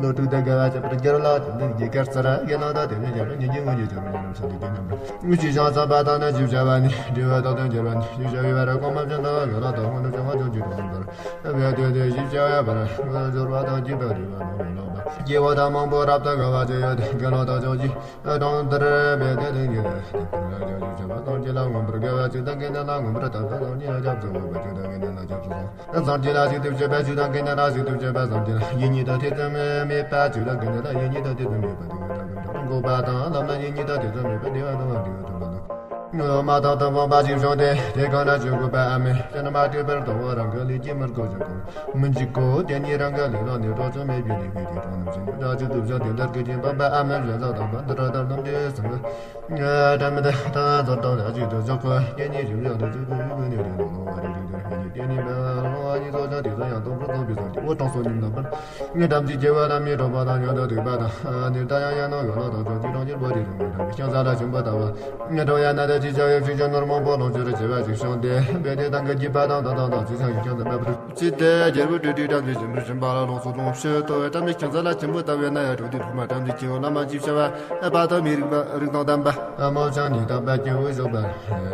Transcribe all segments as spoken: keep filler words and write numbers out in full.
ནོར་དྲུག་དང་དགེ་བ་བྱེད་པར་འགྱུར་ལ། དེ་འདི་རྒྱུ་སྐར་ཚར་དགེ་སློང་དང་དེ་ནས་བྱ་བ་ཉིད་ཀྱི་དངོས་ཀྱི་སྦྱོར་བ་ཉམས་སུ་ལྡན་གྱི་ཉམས་པར། དངོས་ཀྱི་བྱང་ས་པ་དང་ནི་ཞིབ་བྱ་བ་ནི། འབྲས་བུ་དང་དོན་གྱུར་པ་ནི། ཞིབ་བྱ་བའི་བར་གོང་མ་བཞིན་དུ་དགེ་སློང་དང་དངོས་གྲུབ་བྱང་བ་ཅུང་ཅིག་གོང་ལྟར། བས་དེ་དེ་ཞིབ་བྱ་བའི་བར་སྦྱོར་བ་དང་བཅས་པ་རིགས་པ་ནོར་ལོག་པ། སྐྱེ་བོ་དང་མང་པོ་རབ་ཏུ་དགའ་བ་ཅི་ཡོད་དེ་དགེ་སློང་དག་ཅུང་ཅིག་གྲོང་དེར་འབད་དེ་དེ་ཉིད་དེ་དེ་ཕར་ལ་ཡང་ཞིབ་བྱ་བ་སངས་རྒྱས་ལ་མངོན་པར་དགའ་བ་ཅིག་དང་དགེ་འདུན་ལ་མངོན་པར་དད་པ་སངས་རྒྱས་ལ་སྐྱབས་སུ་འགྲོ་བ་ཅིག་དང་དགེ་འདུན་ལ་སྐྱབས་སུ་སོང་། སངས་རྒྱས་ལ་ཞིག་ཏུ་སྤྱད་པ་ཞིག་དང་དགེ་འདུན་ལ་ཞིག་ཏུ་སྤྱད་པ་སངས་རྒྱས་ལ་ཡིད་གཉིས་དང་ཐེ་ཚོམ་མེད་པ་ཞིག་དང་དགེ་འདུན་ལ་ཡིད་གཉིས་དང་ཐེ་ཚོམ་མེད་པ་དེ་གཉིས་དང་འགོག་པ་དང་ལམ་ལ་ཡིད་གཉིས་དང་ཐེ་ཚོམ་མེད་པ་བདེ་བ་དང་བདེ་བ་ཐོབ་པ་དང་། མ་དག་དང་སྤངས་པ་ཞིག་བྱུང་སྟེ་དེ་གང་ན་བྱུང་དགོས་པ་ཨ་མེ་ཅི་ན་མ་ཐུབ་པར་དང་བ་རང་གི་ལས་ཀྱིས་མི་དགོས་ཀྱང་གོ་མི་འཇིག་གོ་དེ་ནི་རང་གི་ལས་ལ་ནི་གྲོགས་ཚོགས་མེད་པའི་ལས་ཀྱི་དེ་གྲོགས་རྣམས་ཀྱི་ནི་དགྲ་ཆུ་དུ་བྱང་དེ་ལྟར་གི་སྦྱིན་པ་པ་ཨ་མེ་བཞིན་བཟང་དང་པ་འདི་ར་ལྟར་རྣམས་ཀྱི་སེམས་ལ། ཨ་དྲན་མི་དེ་དང་ཚོར་དང་ལ་གཅིག་ཏུ་འཇོག་གོ་རྐྱེན་གཉིས་ཀྱིས་ཡང་དུ་གཅིག་ཏུ་ཡུལ་གྱི་གནས་རིགས་ལ་ལོང་བ་རིགས་རིགས་དེར་ཧེ་ནི་རྐྱེན་གཉིས་པའི་ལོང་བ་གཉིས་ཚོགས་ཀྱང་དེ་ཚོ་ཡང་དང་པོར་རྫོགས་པའི་སངས་རྒྱས་འོ་དྲང་སྲོང་ཉིད་རྣམ་པར་ངས་དམ་ཚིག་སྐྱེ་བ་ལ་མི་སྐྲག་པ་དང་ཉོན་དང་སྡིག་པ་དང་ནི་ད་ཡང་ཡང་ན་ཡང་ན་དང་ཚོགས་ཀྱི་གྲོང་ཁྱེར་པོ་རིགས་རིགས་མི་འདྲ་བའི་ཤིང་ས་ལ་ཆེན་པོ་ལྟ་བུ། ངས་འགྲོ་ཡང་ན་དེ་ཅི་བྱ་བའི་ཕྱིར་ཁྱོད་ནོར་མང་པོ་ལོངས་སྤྱོད་བྱེད་པ་ཞིག་བྱུང་སྟེ་བས་དེ་དང་གི་སྐྱིད་པ་དང་དང་དང་དང་ཅི་བྱ་ཡིན་ཀྱང་དམ་པ་པར་ཅི་སྟེ་རྒྱལ་པོ་སྤྲུལ་སྐུའི་དམ་ཚིག་ཆེན་པོར་སྦྱིན་པ་ལ་ལོངས་སུ་སྟོང་ཕྱིར་ལྟོ་བའི་དམ་ཚིག་ཁྱིམ་ས་ལ་ཆེན་པོ་ལྟ་བས་ན་ཡང་གྲོགས་དེ་ཕུག་མ་དམ་ཚིག་ཆེ་བ་བླ་མ་ཅི་བྱ་བ་ཨ་པ་དང་མི་རིགས་པ་རིགས་དང་ལྡན་པ། ཨ་མོ་བྱང་ནི་དམ་པ་སྐྱེ་བོ་ཞོགས་པ་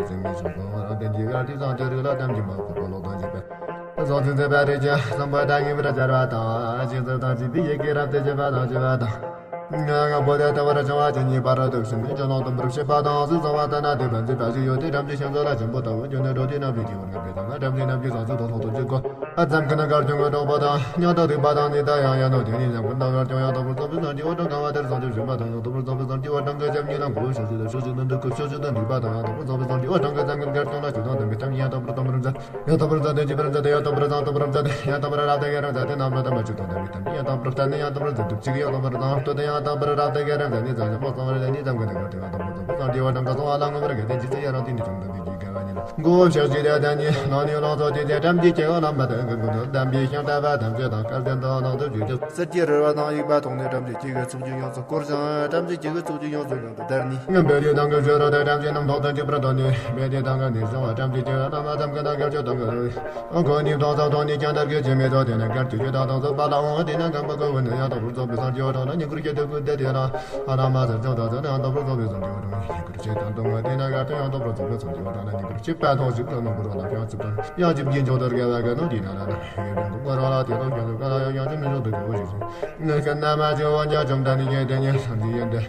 ཟིན་མི་ཞོགས་པ་རང་དོན་གྱི་གར་དུས་སང་དེ་རིགས་ལ་དམ་གྱི་མ་ཁོག་པ་ལོག་དང་བྱེད་པ། བཟང་ཚུལ་མཛད་པ་རེ་ཅན་བསམ་པ་དང་ངེས་པར་སྦྱར་བ་དང་ཅི་ཟེར་དང་ཅི་པའི་ཡི་གེ་རབ་ཏུ་བྱེད་པ་དང་བྱེད་པ་དང་། ང་པོ་དེ་ལྟ་བུར་བྱུང་བ་ཅི་ཉིད་པར་ཐུག་ཕྱིན་ནས་ཅི་ལོང་དུམ་པར་བྱེད་པ་དང་སུ་གསང་བ་ལྟ་ན་དེ་བན་ཚིག་པ་ཞིག་ཡོད་དེ་དམ་ཚིག་ཤིང་ས་ལ་ཆེན་པོ་ལྟ་བུ་རྒྱུ་ནི་འགྲོ་དེ་རྣམས་ཀྱི་སྐྱེ་བོར་ངེས་པའི་དང་ན་དམ་ཚིག་རྣམས་ཀྱི་བཟང་ཚུལ་དང་ལྷག་ཏུ་ཅི་དགོས། ཨ་ཙམ་ཀུན་ནི་གར་བྱུང་གི་གྲོགས་པོ་དང་མྱང་དང་སྡིག་པ་དང་ནི་ད་ཡང་ཡང་ནོ་དེ་ནི་ཡང་ཀུན་དང་གར་བྱུང་ཡང་དག་པར་རྫོགས་པའི་སངས་རྒྱས་འོ་དྲང་གང་བ་དེར་སངས་རྒྱས་བྱོན་པ་དང་ཡང་དག་པར་རྫོགས་པའི་སངས་རྒྱས་འོ་དྲང་གི་ཞབས་གཉིས་ལ་མགོ་བོ་ཕྱོགས་བཅུ་དང་ཕྱོགས་བཅུ་དང་འདུས་པ་དང་ཡང་དག་པར་རྫོགས་པའི་སངས་རྒྱས་འོ་དྲང་གི་ཙམ་ཀུན་གར་བྱུང་ལ་ཆོས་དང་ལྡན་པའི་ཐམས་ཅད་ཡང་དག་པར་སྟོན་པར་མཛད། ཡང་དག་པར་མཛད་དེ་བརྗོད་པར་མཛད་དེ་ཡང་དག་པར་བཟང་དག་པར་མཛད་དེ་ཡང་དག་པར་རབ་ཏུ་དགེ་བར་མཛད་དེ་རྣམ་པར་དག་པར་ཆོས་དང་ལྡན་པའི་ཐམས་ཅད་ཡང་དག་པར་བསྟན་ནས་ཡང་དག་པར་མཛད་དུ་གཅིག་ཡང་དག་པར་བཟང་སྟོད་དུ་ཡང་དག་པར་རབ་ཏུ་དགེ་བར་མཛད་ནས་བཟང་ཞིང་སྤོང་གསུམ་བར་མཛད་ནས་ཙམ་ཀུན་ནས་གར་དུ་ཡང་དག་པར་རྫོགས་པའི་སངས་རྒྱས་འོ་དྲང་གི་གསང་བ་ལ་མངོན་པར་དགའ་སྟེ་རྗེས་སུ་ཡི་རང་དེ་ནི་བྱུང་དུ་འདི་ཀྱི་དགེ་བ་ཉིད་ལ། མགོ་བོ་ཕྱག་བཞི་དེ་ལྡན་ནས་ལག་ནས་ལོངས་སུ་སྤྱད་དེ་དམ་ཅན་སྐྱེ་བོ་ལ་མ་དད་ཀུན་ཏུ་བསྟན་པའི་ཞིང་དག་པ་ཐམས་ཅད་དང་སྐལ་ལྡན་དུ་ལོངས་སུ་སྤྱོད་ཅིང་གསེར་གྱི་རི་བ་དང་དབྱུག་པ་ཐོགས་ནས་དམ་ཅན་སྐྱེ་དགུའི་ཚོགས་ཀྱིས་ཡོངས་སུ་བསྐོར་ཞིང་དམ་ཅན་སྐྱེ་དགུའི་ཚོགས་ཀྱིས་ཡོངས་སུ་བསྐོར་ཞིང་དུ་དར་ནས། ངན་པའི་ལས་དང་གི་སྦྱོར་བ་དང་དམ་ཅན་རྣམས་ཐོག་ཏུ་འཇིག་པར་འདོད་ནས་སྦས་དེ་དང་གི་ནི་བྱུང་བ་དམ་ཅན་སྐྱེ་བོ་རྣམས་ལ་དམ་ཀུན་དང་སྐལ་ཆོག་དང་གི་རུ། འོང་གོ་ནི་མཐོང་ཙམ་མཐོང་ནས་ཀྱང་དར་གྱི་ཇི་མི་ཚོགས་དེ་ནི་སྐལ་གྱི་ཆོས་དང་དང་ཚོགས་པ་ལ་འོང་བ་དེ་ན་གམ་པ་ཀ་བུ་ནི་ཡང་དག་པར་རྫོགས་པའི་སངས་རྒྱས་འོ་དྲང་ན་ཉིང་ཁུར་བསྐྱེད་དེ་ཀུན་དེ་དེ་ལ་ཨ་ན་མ་ཟེར་ཅང་དག་ཟེར་ནས་ཡང་དག་པར་རྫོགས་པའི་སངས་རྒྱས་འོ་དྲང་ན་ཉིང་ཁུར་བསྐྱེད་དང་གཏོང་བ་དེ་ན་གར་དུ་ཡང་དག་པར་རྫོགས་པའི་སངས་རྒྱས་འོ་དྲང་ན་ཉིང་ཁུར་བསྐྱེད་པ་མཐོང་ཞིག་ལ་ནང་ཁུར་བ་ལ་ཡང་ཚིག་དང་ཡང་ཅིག་རྒྱུན་ཆོག་ཏུ་དགེ་བ་ག་ནོ་དེ་ན་ལ་ན་ཡོད་པའི་མགོ་རང་ལ་དེ་དང་ཁྱོད་ཚོ་ག་ལ་ཡང་ཡང་ཅིག་མི་ཆོག་ཏུ་དགེ་བ་ཞིག་སོང་། ངས་ཀྱང་རྣལ་མ་ཅིག་འོན་ཀྱང་བཅོམ་ལྡན་འདས་ཀྱི་དེ་ཉིད་སངས་རྒྱས་ཡིན་ཏེ།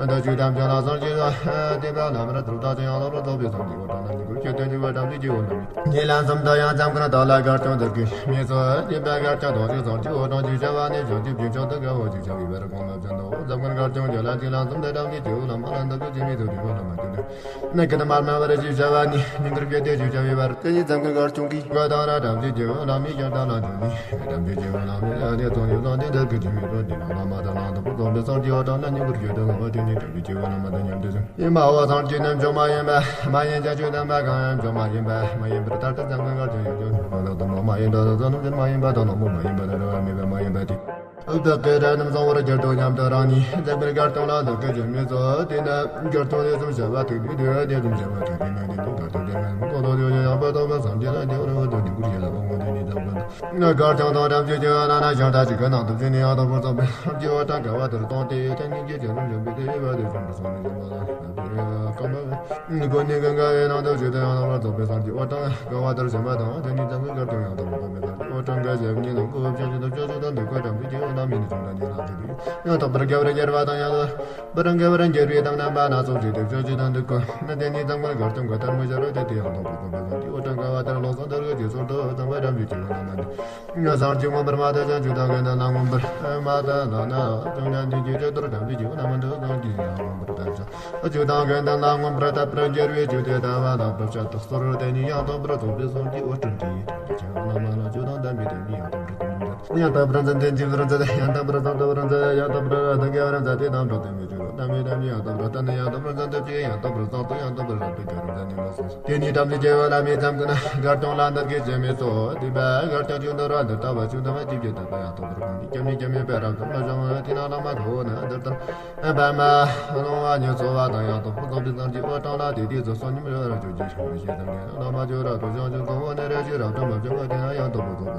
འདི་ཆོས་ཐམས་ཅད་ལ་སངས་རྒྱས་སོ། དེ་པ་ལ་མ་ར་དུར་ད་ཅི་ཡང་ལ་རུ་ཐོབ་པའི་སངས་རྒྱས་འོ་དྲང་ན་ཉིང་ཁུར་བསྐྱེད་དེ་འཇུག་པ་དམ་ཚིག་གི་འོ་ན་མི། ཉེ་ལམ་ཙམ་དུ་ཡང་ཙམ་ཀུན་དག་ལ་གར་ཀྱང་དེར་གི་མི་ཚོ་དེ་པ་གར་ཀྱང་དོགས་ཅིག་སངས་རྒྱས་འོ་དྲང་ཅི་བྱ་བ་ནི་བྱང་ཆུབ་རྒྱུན་ཆོག་ཏུ་དགའ་བོ་ཅིག་བྱ་བའི་བར་གོང་ལ་བྱོན་དོ། ཙམ་ཀུན་གར་ཀྱང་དེ་ལ་ཅི་ལམ་ཙམ་དུ་དམ་ཚིག་གི་འོ་ལ་མ་ལ་འདུག་གི་ཅི་མི་ཚོ་དེ་འོ་ལ་མ་དེ་འདུག་ནི་ཀུན་མར་མ་བར་ཅི་བྱ་བ་ནི་ཉིང་ཁུར་བསྐྱེད་དེ་ཅི་བྱ་བའི་བར་དེ་ཉིད་ཙམ་ཀུན་གར་ཀྱང་གི་གོ་དང་ར་དམ་ཚིག་གི་འོ་ལ་མི་ཀྱང་དང་ལ་འཇུག་ནི་དམ་ཚིག་གི་འོ་ལ་མི་ལ་དེ་ཚོ་ཡོད་ཙང་དེ་འདུག་གི་ཅི་མི་ཚོ་དེ་ལ་མ་དང་ལ་འདུག་པོ་ཙམ་དེ་སངས་རྒྱས་འོ་དྲང་ན་ཉིང་ཁུར་བསྐྱེད་དེ་ལ་མ་དེ་ཉིད་དམ་ཚིག་གི་འོ་ལ་མ་དང་མཉམ་དུ་ཟིན། ཡེ་མ་འོ་སངས་རྒྱས་རྣམས་ཆོས་མ་ཡིན་པ། མ་ཡིན་ཀྱང་ཆོས་དམ་པ་གང་ཡང་ཆོས་མ་ཡིན་པ། མ་ཡིན་པར་ཐར་ཏེ་ཙམ་ཀུན་གར་ཀྱང་ཡོད་ཀྱང་མ་ལག་དང་མ་མ་ཡིན་པ་དང་ཙམ་རྣམས་ཀྱང་མ་ཡིན་པ་དང་ལོག་པ་མ་ཡིན་པ་དང་འབྲེལ་བ་མེད་པ་མ་ཡིན་པ་སྟེ། ཨུ་བདག་གི་ར་རྣམས་བཟང་བར་གྱུར་ཏོ་སྙམ་དུ་རང་ཉིད་ཙམ་ཀུན་གར་ཀྱང་ལ་འདུག་གི་ཅི་མི་ཚོ་དེ་ན་གར་ཀྱང་དེ་ཙམ་བྱ་བ་ཐུག་དུས་དེ་དེ་ཙམ་བྱ་བ་ཐུག་དུས་ན་དེ་ནི་གར་ཀྱང་དེ་ན་ཀོ་ལོ་དེ་ཡང་པ་དང་པ་སངས་རྒྱས་ལ་དེ་རུ་དེ་ནི་ཀུར་ཞེས་ལ་མ་ངོ་དེ་ནི་ཙམ་ཀུན། གར་ཀྱང་དང་དམ་ཚིག་གི་ལ་ན་ཞང་ད་ཅིག་གི་ནང་དུ་བྱོན་ནས་ཡང་དག་པར་རྫོགས་པའི་སངས་རྒྱས་འོ་དྲང་དགའ་བ་དེར་གཏོང་སྟེ་ཡོད་ཀྱང་སྙིང་རྗེ་ཅན་རང་བྱོན་པའི་དེ་ཡོད་པ་དེ་བྱོན་དུ་སོང་ནས་བྱོན་པ་ལ་ན་དེ་རེ་ཀམ་པ་བས། སྒོ་ནས་ཀུན་དགའ་བའི་ནང་དུ་བྱོན་ཏེ་ཡང་དག་པར་རྫོགས་པའི་སངས་རྒྱས་འོ་དྲང་དགའ་བ་དེར་བྱོན་པ་དང་དེ་ནས་ཙམ་ཀུན་གར་ཀྱང་ཡང་དག་པར་རྫོགས་པའི་སངས་རྒྱས་འོ་དྲང་གི་ཞབས་གཉིས་ནང་ཀུན་བྱང་ཆུབ་ཏུ་བྱང་ཆུབ་དང་འདུག་པ་དམ་ཚིག་གི་འོ་ན་མི་ནི་བྱོན་དང་ཉིད་ལ་ཚིག་ཏུ་ཡང་དག་པར་དགའ་བར་འགྱུར་བ་དང་ཡང་དག་པར་དགའ་བར་འགྱུར་བའི་དམ་རྣམ་པ་སྣ་ཚོགས་ཀྱིས་དེ་བྱང་ཆུབ་དང་འདུག་གོ་ན་དེ་ནས་ཙམ་ཀུན་གར་ཀྱང་ག་ལྟར་མི་བྱ་རུ་དེ་དེ་ཡང་དག་པར་རྫོགས་པའི་སངས་རྒྱས་འོ་དྲང་དགའ་བ་དེར་ལོག་སོང་དེར་གི་རྗེས་སོར་དུ་ཙམ་པ་དམ་ཚིག་གི་འོ་ན་མ་འདུག་སངས་རྒྱས་མངོན་པར་མ་ཐལ་ཞིང་ཆོས་དང་དགེ་འདུན་ལ་མངོན་པར་མ་ཐལ་ན་བྱང་ཆུབ་ཀྱི་ཆོས་དེར་དམ་ཚིག་གི་འོ་ན་མ་འདུག་སངས་རྒྱས་ལ་མངོན་པར་ཐལ་ཞིང་ཆོས་དང་དགེ་འདུན་ལ་མངོན་པར་དད་པར་འགྱུར་བའི་ཆོས་དེ་ལྟ་བ་དག་པར་བྱ་དག་སོར་དེ་ནི་ཡང་དག་པར་རྫོགས་པའི་སངས་རྒྱས་འོ་དྲང་གི་ཆོས་ལ་མ་ལ་ཆོས་དང་ལྡན་པའི་དོན་ནི་ཡང་དག་པར་ཡང་དག་པར་མཛད་དེ་འཇིགས་པར་མཛད་ཡང་དག་པར་བཟང་དུ་བར་མཛད་ཡང་དག་པར་རབ་ཏུ་དགེ་བར་མཛད་དེ་དམ་པ་དམ་པའི་ཆོས་ལ་དམ་པའི་དམ་པའི་ཡང་དག་པར་བསྟན་ནས་ཡང་དག་པར་མཛད་དུ་བཅུག་ཡང་དག་པར་བཟང་དུ་ཡང་དག་པར་རབ་ཏུ་དགེ་བར་མཛད་ནས་མ་གསུངས། དེ་ནས་དམ་ཚིག་གི་འོ་ལ་མི་ཙམ་ཀུན་གར་ཀྱང་ལ་འདུག་གི་ཅི་མི་ཚོ་དེ་པ་གར་ཀྱང་ཆོས་འདི་ར་འདི་ལྟ་བ་ཆོས་དམ་པ་ཅི་བྱེད་དམ་པ་ཡང་དག་པར་གང་གིས་ཀྱང་མི་ཀྱང་མེད་པའི་རབ་ཏུ་མ་བྱུང་བ་དེ་ན་བླ་མ་ག་འོ་ན་འདིར་དམ་པ་མ་ལོང་བ་ཉིད་ཚོལ་བ་དང་ཡང་དག་པར་རྫོགས་པའི་སངས་རྒྱས་འོ་དྲང་ལ་དེ་དུས་སུ་བསོད་སྙོམས་རེ་བར་བྱོས་ཀྱི་ཞིང་རེ་ཞིག་དང་ངེས་བླ་མ་ཆོས་རབ་ཏུ་བྱང་ཆུབ་གང་འོ་ན་རེ་ཞིག་རབ་ཏུ་མ་བྱུང་བ་དེ་ན་ཡང་དག་པར་རྫོགས་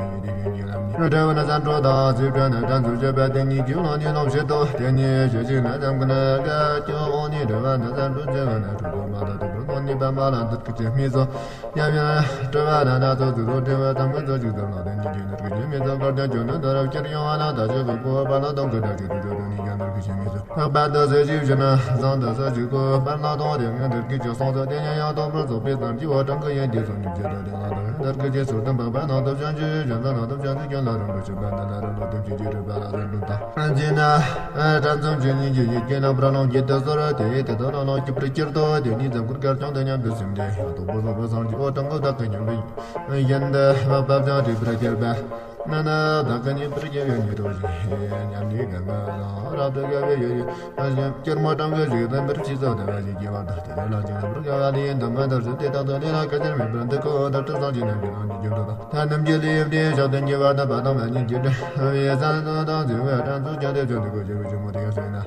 ལ་ཡིད་དེ་ཡོན་གྱི་ལམ་ནི། འགྲོ་བ་ན་སེམས་འགྲོ་དང་ཚིག་འགྲོ་ན་དྲན་ཚུལ་བརྗོད་པ་དེ་ཉིད་ཀྱི་ལོག་ནི་ལོག་བྱེད་དོ། དེ་ནི་ཞེས་བྱས་ན་ཙམ་ཀུན་དགའ་སྐྱོ་འོང་ནི། འགྲོ་བ་ན་སེམས་འགྲོ་བྱེད་པ་ན་འགྲོ་དོ་མ་ལ་དོ་བར་ལོག་ནི་པདྨ་ལ་འདིར་གི་ཅེས་སྨྲས་སོ། ཡབ་ཡུམ་སྤྲུལ་པ་ན་སྣ་ཚོགས་ཚུལ་དུ་སྤྲུལ་པ་ཙམ་ཀུན་ཚོགས་ཤིག་ཏུ་ལོག་དེ་ཉིད་ཀྱི་འདིར་གི་ཅེས་སྨྲས་སོ། བསྐལ་བརྒྱར་གྱུར་ནས་དོན་རབ་ཕྱིར་ཡོང་བ་ལ་ད་ཞིག་གི་སྐུ་བ་པ་ལ་དོན་གྱི་དགྲ་ཀྱི་དུས་སུ་དོན་ནི་ཡང་འདིར་གི་ཅེས་སྨྲས་སོ། འཕགས་པ་དེ་སྲས་ཀྱི་བཞིན་བཟང་དུ་ས་གཅིག་གོ་པར་ལ་དོང་དེ་ངན་འདིར་གི་ཅེས་གསུངས་སོ། དེ་ཉིད་ཡང་དོག་པར་རྫོགས་པའི་སངས་རྒྱས་པ་གྲངས་ཀྱི་ཡོན་ཏན་སོགས་ཉིད་ཀྱི་དོན་དེ་ལ་དོན་འདིར་གི་ཅེས་ཟུར་དུ་འཕགས་པ་ནང་དུ་བྱོན་ཅིག་གཞན་དག་ནང་དུ་བྱོན་ཅིག་གཞན་ལ་རིན་པོ་ཆེ་པ་འདི་ལ་རིན་པོ་ཐམས་ཅད་ཀྱི་རིག་པ་ལ་རིན་པོ་དང་། ཅེ་ན། དྲན་ཙམ་ཅན་ཉིད་ཀྱི་ཡིད་ཀྱི་རྣམ་པར་ལོངས་སྤྱོད་དུ་གསོལ་ཏེ་དེ་དག་ལ་ལོངས་སྤྱོད་པར་གྱུར་ཏོ། དེ་ནས་འཛམ་བུ་གར་བྱོན་ཏེ་མཉམ་དུ་བྱོན་ཏེ་ཡང་དོག་པར་རྫོགས་པའི་སངས་རྒྱས་པ་གྲངས་ཀྱི་དག་གི་མཉམ་པའི་ཡན་དུ་འཕགས་པ་སྤྱན་རས་གཟིགས་པར་གྱུར་པ། ན་ན་བདག་གི་ཉིད་པར་སྐྱེ་བའི་ཉེ་དུ་ཞིག་ཉམས་ལེན་གང་ག་དང་རབ་ཏུ་དགའ་བའི་ཡོད་ཡོད། སྐྱེར་མོ་གྲངས་ཀྱི་ཞིག་དམ་པར་ཕྱི་ཚོགས་དང་བ་ཞིག་སྐྱེ་བར་དང་དེ་ལ་ཅི་དམ་པར་དགའ་བ་ལས་དམ་པ་དར་ཞིང་དེ་དག་ཏུ་ལས་ལ་སྐལ་ཆེར་མེད་པར་འདུག་གོ། དར་ཏུ་སངས་རྒྱས་རྣམས་ཀྱི་ནང་ནས་རྒྱུན་དུ་དང་ཐ་རྣམས་ཀྱི་ལས་དེ་ཞག་ཏུ་ཉེ་བར་དམ་པ་དང་མ་ཉིད་ཀྱི་འདྲ་བའི་ས་དང་དང་འཛིན་བའི་གྲངས་སུ་ཀྱང་དེ་ཚོ་འདུག་གོ། ཅི་བའི་ཆུ་མོ་དེ་ཡང་ཟེར་ན།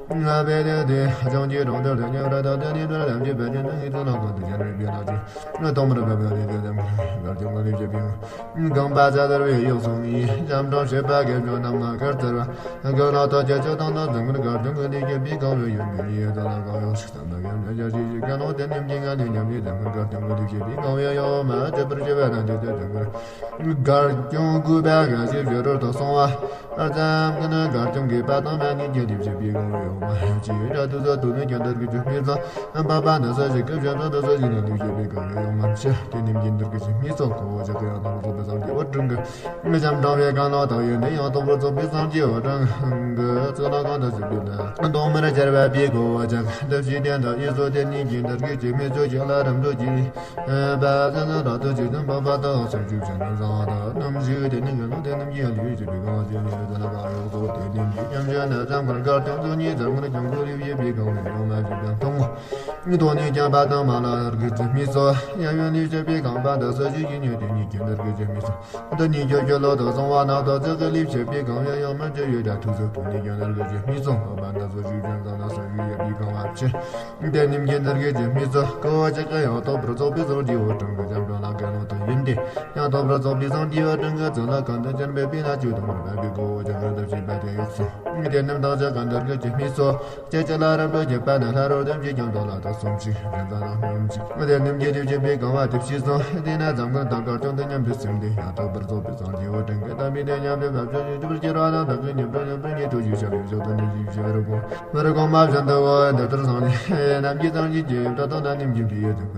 ང་བའི་ལས་དེ་ལྗོངས་ཀྱི་གྲོང་རྡལ་དུ་ཉེ་བར་དང་དེ་ནི་དོན་ལམ་གྱི་བད་ཀན་དང་ངེས་དོན་ལ་ཀུན་ཏུ་སྦྱར་བའི་བེ་ལ་ཅིག་གཏོང་མར་བབ་པའི་ལས་དེ་དམ་གར་ཀྱང་ལ་ལས་བྱེད་པའི་རྐང་པ་ས་དར་བའི་ཡུག་སོང་ཡིན། འཇམ་གྲོང་བྱེད་པ་གེ་བྱོན་རྣམས་ལ་དཀར་བཙིར་བ། གང་ལ་ཐོག་ཆེ་ཆོས་དང་དང་ཟང་མར་དཀར་ཀྱང་གི་ལས་བྱེད་པའི་གང་བའི་ཡུལ་མི་ཡི་དོན་ལ་གང་ཡོང་ཞིག་དམ་པ་གེ་མྱ་བྱ་ཞིག་ཞིག་ག་ནོ་དེ་ནེམ་གྱི་ང་ལས་ཉམས་ལས་དམ་གར་ཀྱང་གི་ལས་བྱེད་པའི་གང་བའི་ཡོང་མ་ཅི་པར་བྱེད་པ་དང་དེ་དེ་དམ་གར་ཀྱང་གུས་པ་ག་ཞིག་བྱེད་རོལ་དུ་སོང་བ། ཨ་ཙམ་ཀུན་ནས་གར་ཀྱང་གི་པ་དང་མ་ཉིད་ཀྱི་ལས་བྱེད་པའི་གང་བའི་ཡོང་མ་ཅི་ཡོད་ར་དུ་ཟ་དུ་ནི་ཀྱང་དར་གི་ཅུ་མི་ཚང་། པ་པ་འདི་ས་ཞིག་གི་བྱ་ཚང་འདི་ས་ཞིག་ནི་ལུས་བྱེད་པའི་གང་ཡང་མ་མཆིས། དེ་ནི་མགྱིན་དར་གི་ཅི་མི་ཚོགས་ཁོ་བོ་ཅག་གི་ཡང་དང་ཚོགས་པའི་སངས་རྒྱས་བོ་དྲུང་གི་ངི་བྱམས་དྲང་བའི་གང་ལ་དག་ཡོད་འདི་ཡང་དག་པར་རྫོགས་པའི་སངས་རྒྱས་བོ་དྲུང་གི་ཚོགས་ལ་གང་དུ་ཞུགས་པའི་ལ་གདོང་མར་སྦྱར་བ་པའི་ཁོ་བོ་ཅག་འདི་ཞིག་དེ་འདི་ཡི་སོ་དེ་ནི་མགྱིན་དར་གི་ཅི་མི་ཚོགས་ཀྱང་ལ་རམ་འགྲོ་གྱིས། པ་ཙན་དན་རབ་ཏུ་ཇི་ཙམ་པ་པ་དག་སོགས་བཅུ་བྱས་ནས་བཟང་བ་དང་རྣམ་བཞི་དེ་ནི་ངན་ལུགས་དེ་རྣམས་ཀྱི་ཡང་ལུས་ཀྱི་པའི་གང་བ་དེ་ནི་དེ་ལ་གང་ཡོད་སོགས་དེ་ནི་མི་ཉམས་བྱས་ནས་བྱམས་མགོན་གར་ཀྱང་ཚོགས་གཉིས་ཙམ་མགོན་ཀྱང་གོ་ལུས་བྱེད་པའི་གང་ལུས་ཡོང་མ་བྱེད་ཀྱང་མཐོང་ངོ་། དོན་ནི་ཀྱང་པ་དང་མ་ལ་ལར་གི་ཙི་མི་སོ་ཡང་ཡོན་ལུས་བྱེད་པའི་གང་པ་དག་སོགས་བཅུ་གཉིས་དེ་ནི་ཀྱང་ལར་གི་ཙི་མི་སོ་དེ་ནི་ཁྱོད་ཁྱོད་ལོ་དང་སོང་བ་ན་དག་ཚོགས་ཀྱི་ལུས་བྱེད་པའི་གང་ཡང་ཡོང་མ་བྱེད་ཡོད་ཀྱང་ཐུགས་སུ་དོན་ནི་ཀྱང་ལར་གི་ཙི་མི་སོ་པ་པ་དག་སོགས་བཅུ་ཀྱང་གང་ལ་སོགས་བཅུ་ཡོད་པའི་གང་བ་ཕྱིར། དེ་ནི་མགྱིན་དར་གྱི་ཅི་མི་ཚོགས་ཀོ་བ་ཅག་གི་ཡང་དག་པར་རྫོགས་པའི་སངས་རྒྱས་བོ་དྲུང་གི་བྱམས་སྐྱོང་ལ་དགའ་ལོ་དང་ཡིན་ཏེ། ཡང་དག་པར་རྫོགས་པའི་སངས་རྒྱས་བོ་དྲུང་གི་ཚུལ་ལ་གང་དུ་སྦྱར་བའི་པི་ལ་ཅུ་དང་མར་བབ་པའི་ཀོ་བ་ཅག་གི་འདབ་ཞིག་པ་དེ་ཡོག་སོ། དེ་རྣམས་དག་ཅག་གི་དར་གྱི་ཅི་མི་ཚོགས་ཅེ་ཅི་ལ་རབ་ཏུ་བརྒྱུད་པ་ནི་ལྷ་རོ་དེ་བཞི་ཀྱང་དོ་ལ་དག་གསུམ་ཞིག་འཛིན་ས་དང་སྙོམས་ཞིག་དེ་རྣམས་ཀྱི་དེ་བཞིན་པའི་གང་བ་དེ་ཕྱིས་སོ། དེ་ན་ཛམ་གུར་དང་དཀར་ཅང་དུ་མཉམ་དུ་སེམས་ཏེ་ཡང་དག་པར་རྫོགས་པའི་སངས་རྒྱས་བོ་དྲུང་གི་དམ་པའི་དེ་མཉམ་དུ་བབ་ཅིང་ཡུལ་གྲུབ་པར་སྐྱེ་རོ་དང་བདག་གི་ཉེ་འབྲེལ་ཉེ་འབྲེལ་ཉེ་དུ་ཞུ་བྱ་ཡུལ་ཕྱོགས་དང་ནི་ཞུ་བྱ་རུ་དགོངས། མི་རུ་གོང་མ་བཞིན་དུ་འོ་འདི་ལྟར་བཟང་ནས་རྣམས་ཀྱི་སངས་རྒྱས་ཀྱི་ཡུལ་དུ་དོན་དམ་པ་དགའ་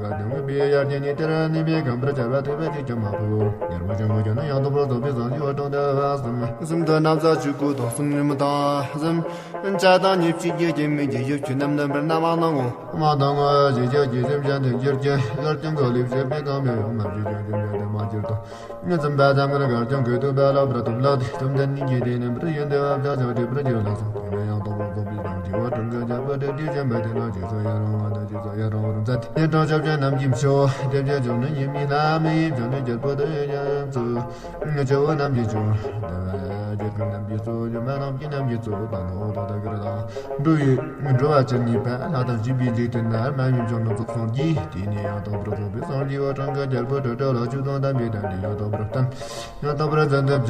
སྟོན་པའི་ཡར་རྒྱས་ནས་དེར་གནས་པའི་གང་པར་བྱ་བ་ཐེག་པ་གཅིག་ཀྱང་མ་ཕོག་ཡར་པོ་ཅན་མོ་ཅན་ན་ཡང་དག་པར་རྫོགས་པའི་སངས་རྒྱས་བ་དྲུང་དུ་བ་གསུམ་གསུམ་དུ་ན་བཟའ་ཆོས་སྐུ་དང་གསུམ་རིམ་དང་གསུམ་བྱ་དང་ཉེས་བྱས་ཀྱི་སྐྱེ་མེད་ཀྱི་ཡུལ་ཆོས་རྣམས་དམ་པར་སྣང་བ་སྣང་ངོ་། མ་དང་ངོ་ཞེས་བྱ་རྒྱས་སེམས་ཅན་དུ་འགྱུར་གྱི་ཡར་རྒྱས་འགོག་ལས་བྱེད་པའི་གང་མེད་ཡོང་མ་བྱེད་ཀྱང་རྒྱུ་འབྲས་དུ་མ་གྱུར་ཏོ། ཉིད་ཙམ་པ་ཙམ་གྱི་གར་ཀྱང་གོས་ཐུབ་པ་ལ་བར་དུ་ལག་སྟེ་བཅོམ་ལྡན་གཉིས་ཀྱི་དེ་རྣམ་པར་ཡོན་ཏན་བབ་ཅག་ཅག་སྒྲིབ་པར་འགྱུར་ལ་སོགས་དེ་ལ་ཡང་དག་པར་རྫོགས་པའི་སངས་རྒྱས་བ་དྲུང་གི་རྒྱལ་པོ་དེ་དུས་ཅན་པ་དེ་ལ་རྗེས་སུ་ཡང་རང་བ་དང་རྗེས་སུ་ཡང་རང་བར་མཛད་དེ་དྲང་ཕྱོགས་ཅན་རྣམས་ཀྱི་མཆོག་དེ་བཞིན་བྱུང་ནི་ཡིན་མིན་ལ་མི་ཡིན་བྱུང་ནི་རྒྱལ་པོ་དེ་ཡང་ཚུལ་ཆུ་བོ་རྣམས་ཀྱི་མཆོག་དེ་བ་རྒྱལ་ཁབ་རྣམས་ཀྱི་གཙོ་བོ་སྒྱུ་མ་རྣམས་ཀྱི་རྣམས་ཀྱི་གཙོ་བོ་དང་ལོ་ཏོ་དང་གུར་དང་འགྲོ་བའི་འགྲོ་བ་ཅན་གཉིས་པ་ལྷ་དང་བཅས་པའི་འཇིག་རྟེན་ན་མ་ཡིན་བྱུང་ནི་ཚོགས་སངས་རྒྱས་དེ་ནི་ཡང་དག་པར་རྫོགས་པའི་སངས་རྒྱས་བ་དྲུང་གི་རྒྱལ་པོ་དྲུང་དྲུང་ལ་ཆོས་དང་དམ་པའི་དོན་དེ་ཡང་དག་པར་བསྟན། ཡང་དག་པར་བརྩོན་འགྲུས་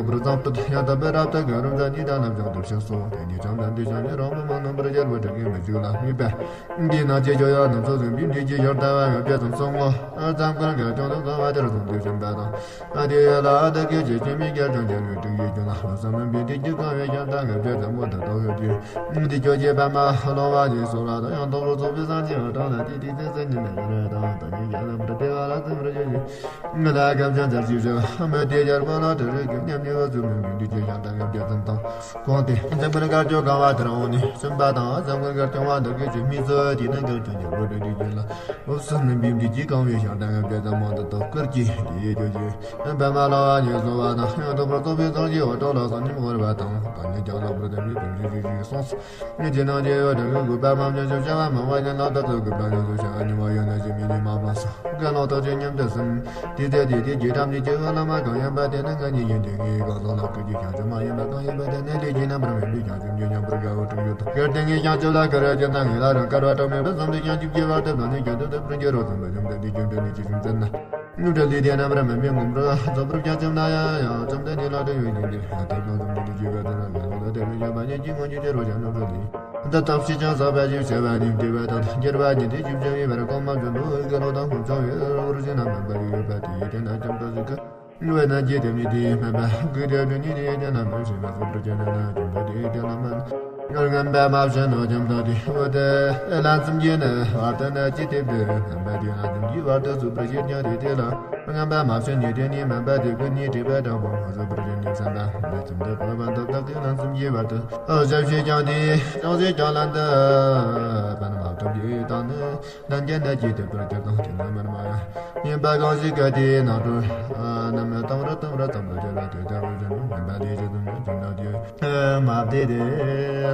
བརྩམས་ཏེ་ཡང་དག་པར་རབ་ཏུ་བྱུང་བ་ཉིད་དང་ལམ་བྱང་དུ་ཕྱིན་སོ། དེ་ནས་བྱང་དང་དེ་བྱང་ནས་རང་བུ་མ་ནོར་བར་རྒྱལ་པོ་དྲུང་གི་མི་བཞུགས་ལ་དམིགས་པ། འདི་ན་ཅི་ཇོ་ཡང་ནམ་སོ་ཟིན་པའི་འདི་ཀྱི་ཡང་ལྟ་བ་ཡང་བརྒྱད་ཙམ་གསུང་ངོ་། ཙམ་ཀུན་དགའ་སྐྱོང་དུ་གང་བ་དེར་གསུང་དུ་བྱོན་པ་དང་། ཨ་དེ་ཡ་ལ་ཨ་དེ་སྐད་ཅེས་སྐྱེ་མེད་རྒྱལ་ཀྱང་རྒྱལ་བའི་དྲུང་ཡིག་ཀྱང་ལ་ལོ་བསམ་མིན་པའི་འདི་ཀྱི་གང་བའི་ཡང་ལྟ་བ་བརྒྱད་ཙམ་མོ་དང་དོ་ཡོད་དེ། འདི་ཁྱོད་ཀྱི་པདྨ་ལོང་བ་ཞེས་སོགས་ལ་དང་ཡང་དག་པར་རྫོགས་པའི་སངས་རྒྱས་བ་དྲུང་ལ་དེ་དེ་ཚེ་ཚེ་ཉིད་ནས་ཡོད་རེད་དང་དོན་ཡིན་ཀྱང་ལམ་དུ་བདེ་བ་ལ་ཙམ་རེ་ཡོད་ཡོད། ང་ལ་སྐབས་ཀྱང་མཛད་ཅིག་ཞུ། མི་དེ་རྒྱལ་པོ་ལ་དེ་རིགས་ཀྱི་མཉམ་ཉེ་བ་ཚུལ་མིན་པའི་འདི་ཀྱི་ཡང་དང་ཡང་བརྒྱད་ཙམ་དང་། གོང་དེ་འཛམ་བུ་དཀར་ཕྱོགས་གང་བ་དེར་འོང་ནས་གསུངས་པ་དང་འཛམ་བུ་དཀར་ཕྱོགས་བ་འདི་སྐད་ཅེས་སྨྲས་སོ། དེ་ནི་དཀར་ཕྱོགས་རྒྱལ་པོ་དྲུང་དེ་ཡིན་ལ་འོབས་སུ་སྨིན་པའི་འདི་ཀྱི་གང་བའི་ཡང་དང་ཡང་བརྒྱད་ཙམ་མང་དུ་དག་བསྐུར་གྱིས་དེ་ཡི་ཁྱོད་ཀྱིས་པདྨ་ལ་བ་ཉིད་བཟུང་བ་དང་ཡང་དག་པར་རྫོགས་པའི་སངས་རྒྱས་བ་དྲུང་ལ་སང་ཉིན་འོར་བ་དང་དང་ཉིད་ཀྱང་ལག་པར་ལྡན་པའི་དོན་ཞུ་ཞུ་ཞུ་གསུངས། ངེད་ཀྱི་ནང་རྒྱལ་བ་དྲུང་གི་གུས་པ་མ་ཉམས་སུ་བྱ་བ་མང་བ་ཉིད་ལ་བདག་ཏུ་གུས་པ་ཉམས་སུ་བྱ་བ་ཉུང་བ་ཡོད་ན་ཞེས་མི་ཉིད་མ་སྨྲ་སོ། དགའ་ལོ་ཐོག་ཆེན་མཉམ་དུ་ཟིན། དེ་ཚེ་དེ་དེ་རྒྱུད་ཐམས་ཅད་ཀྱི་དབུ་ལ་མ་གང་ཡིན་པ་དེ་ནི་ང་ཉིད་ཡིན་ཏེ། ངའི་གང་ཟག་ལ་སྐུ་གི་བྱང་ཆུབ་མ་ཡིན་པ་གང་ཡིན་པ་དེ་ནི་ལས་ཀྱི་རྣམ་པར་སྨིན་པའི་བྱང་ཆུབ་ཀྱི་མཉམ་པར་དགའ་བོ་དྲུག་ཡོད་དོ། གལ་ཏེ་ངའི་བྱང་ཆུབ་ལ་དཀར་བ་ཅན་དང་ངེས་ལ་རང་དཀར་བ་གྲངས་མེད་པ་བསམ་དུ་བྱང་ཆུབ་ཀྱི་བར་དུ་བློ་ནི་བྱང་དུ་དེ་སྤྲུལ་གྱི་རོ་ཙམ་པ་བྱང་དུ་འདི་ཀྱང་དོན་ནི་ཅི་ཞིག་མཛད་ན། ངུ་འདྲ་ལས་དེ་རྣམ་པར་སྨིན་པའི་ངུ་འབྲུ་རྫོགས་པར་བྱང་ཆུབ་ན་ཡང་ཡང་ཙམ་དེ་ནི་ལ་དོན་ཡོད་ཉིད་དེ་ཐབས་ལམ་ཙམ་དེ་ནི་ཅི་ག་དེ་ལ་དགའ་བོ་ལ་དེ་མི་བྱ་བ་ཉིད་ཀྱི་ངོ་ཉིད་དེ་རོ་བྱང་དུ་འགྲོ་ལས། འདི་ལྟར་ཕྱིས་ཀྱང་ཟག་པ་ཞེས་བྱ་བ་ནི་བདེ་བ་དང་དགེ་བ་ཉིད་དེ་ཞིབ་ཕྱིའི་བར་གོང་མ་བཞིན་དུ་དགེ་སློང་དང་ཀུན་བྱང་བའི་རོ་བར་ཞིག་ན་སྨན་པ་ཡོད་པ་དེ་ཡི་དེ་ན་ཅང་ཏོ་ཟིག་གི་བའི་ན་རྒྱས་དེ་མི་དེའི་སྨན་པ་དགོས་དེ་དོན་ཉིད་དེ་དེ་ན་མ་ཤེས་པ་སོགས་པར་སྐྱེ་ན་ན་ཅང་པོ་དེ་དེ་ལ་མ་སྔར་ངན་པ་མ་བྱས་ནོ་ཅང་ཏོ་དེ་འོ་དེ་ལན་ཙམ་གྱིས་ནི་བར་དུ་ན་ཅི་དེ་བདེ་སྨན་པ་དེ་ལན་ཙམ་གྱིས་བར་དུ་ཚུགས་པར་བྱེད་ཀྱང་དེ་དེ་ལ། སྔོན་པ་མ་བྱོན་ཉིད་དེ་ནི་སྨན་པ་དེ་ཀུན་ནི་དྲིས་པ་དྲང་པོ་མ་བཟོད་པར་བྱོན་ནས་བསམ་པ་འདི་ཙམ་དུ་བབ་པ་འདི་བདག་གིས་ལན་གསུམ་གྱི་བར་དུ་ཞབས་ཕྱི་ཀྱང་དེའི་ཅང་ཟད་ཀྱང་ལན་དུ་པ་ན་མ་ ཐོབ་ཀྱི་དང་ནི། ལྡན་གྱི་ནད་ཀྱིས་དེ་ལྟར་གྱུར་དང་དེ་ནི་མར་མ་ཡིན་པ་གང་ཞིག་ག་དེའི་ནང་དུ། རྣམས་ནི་དང་བར་དང་བར་ཙམ་དུ་གྱུར་པ་དེ་ལྟ་བུ་བཞིན་ཡིན་པ་དེ་ཇི་ཙམ་ཡང་ཇི་ལྟར་དེ་མ་བདེ་སྟེ།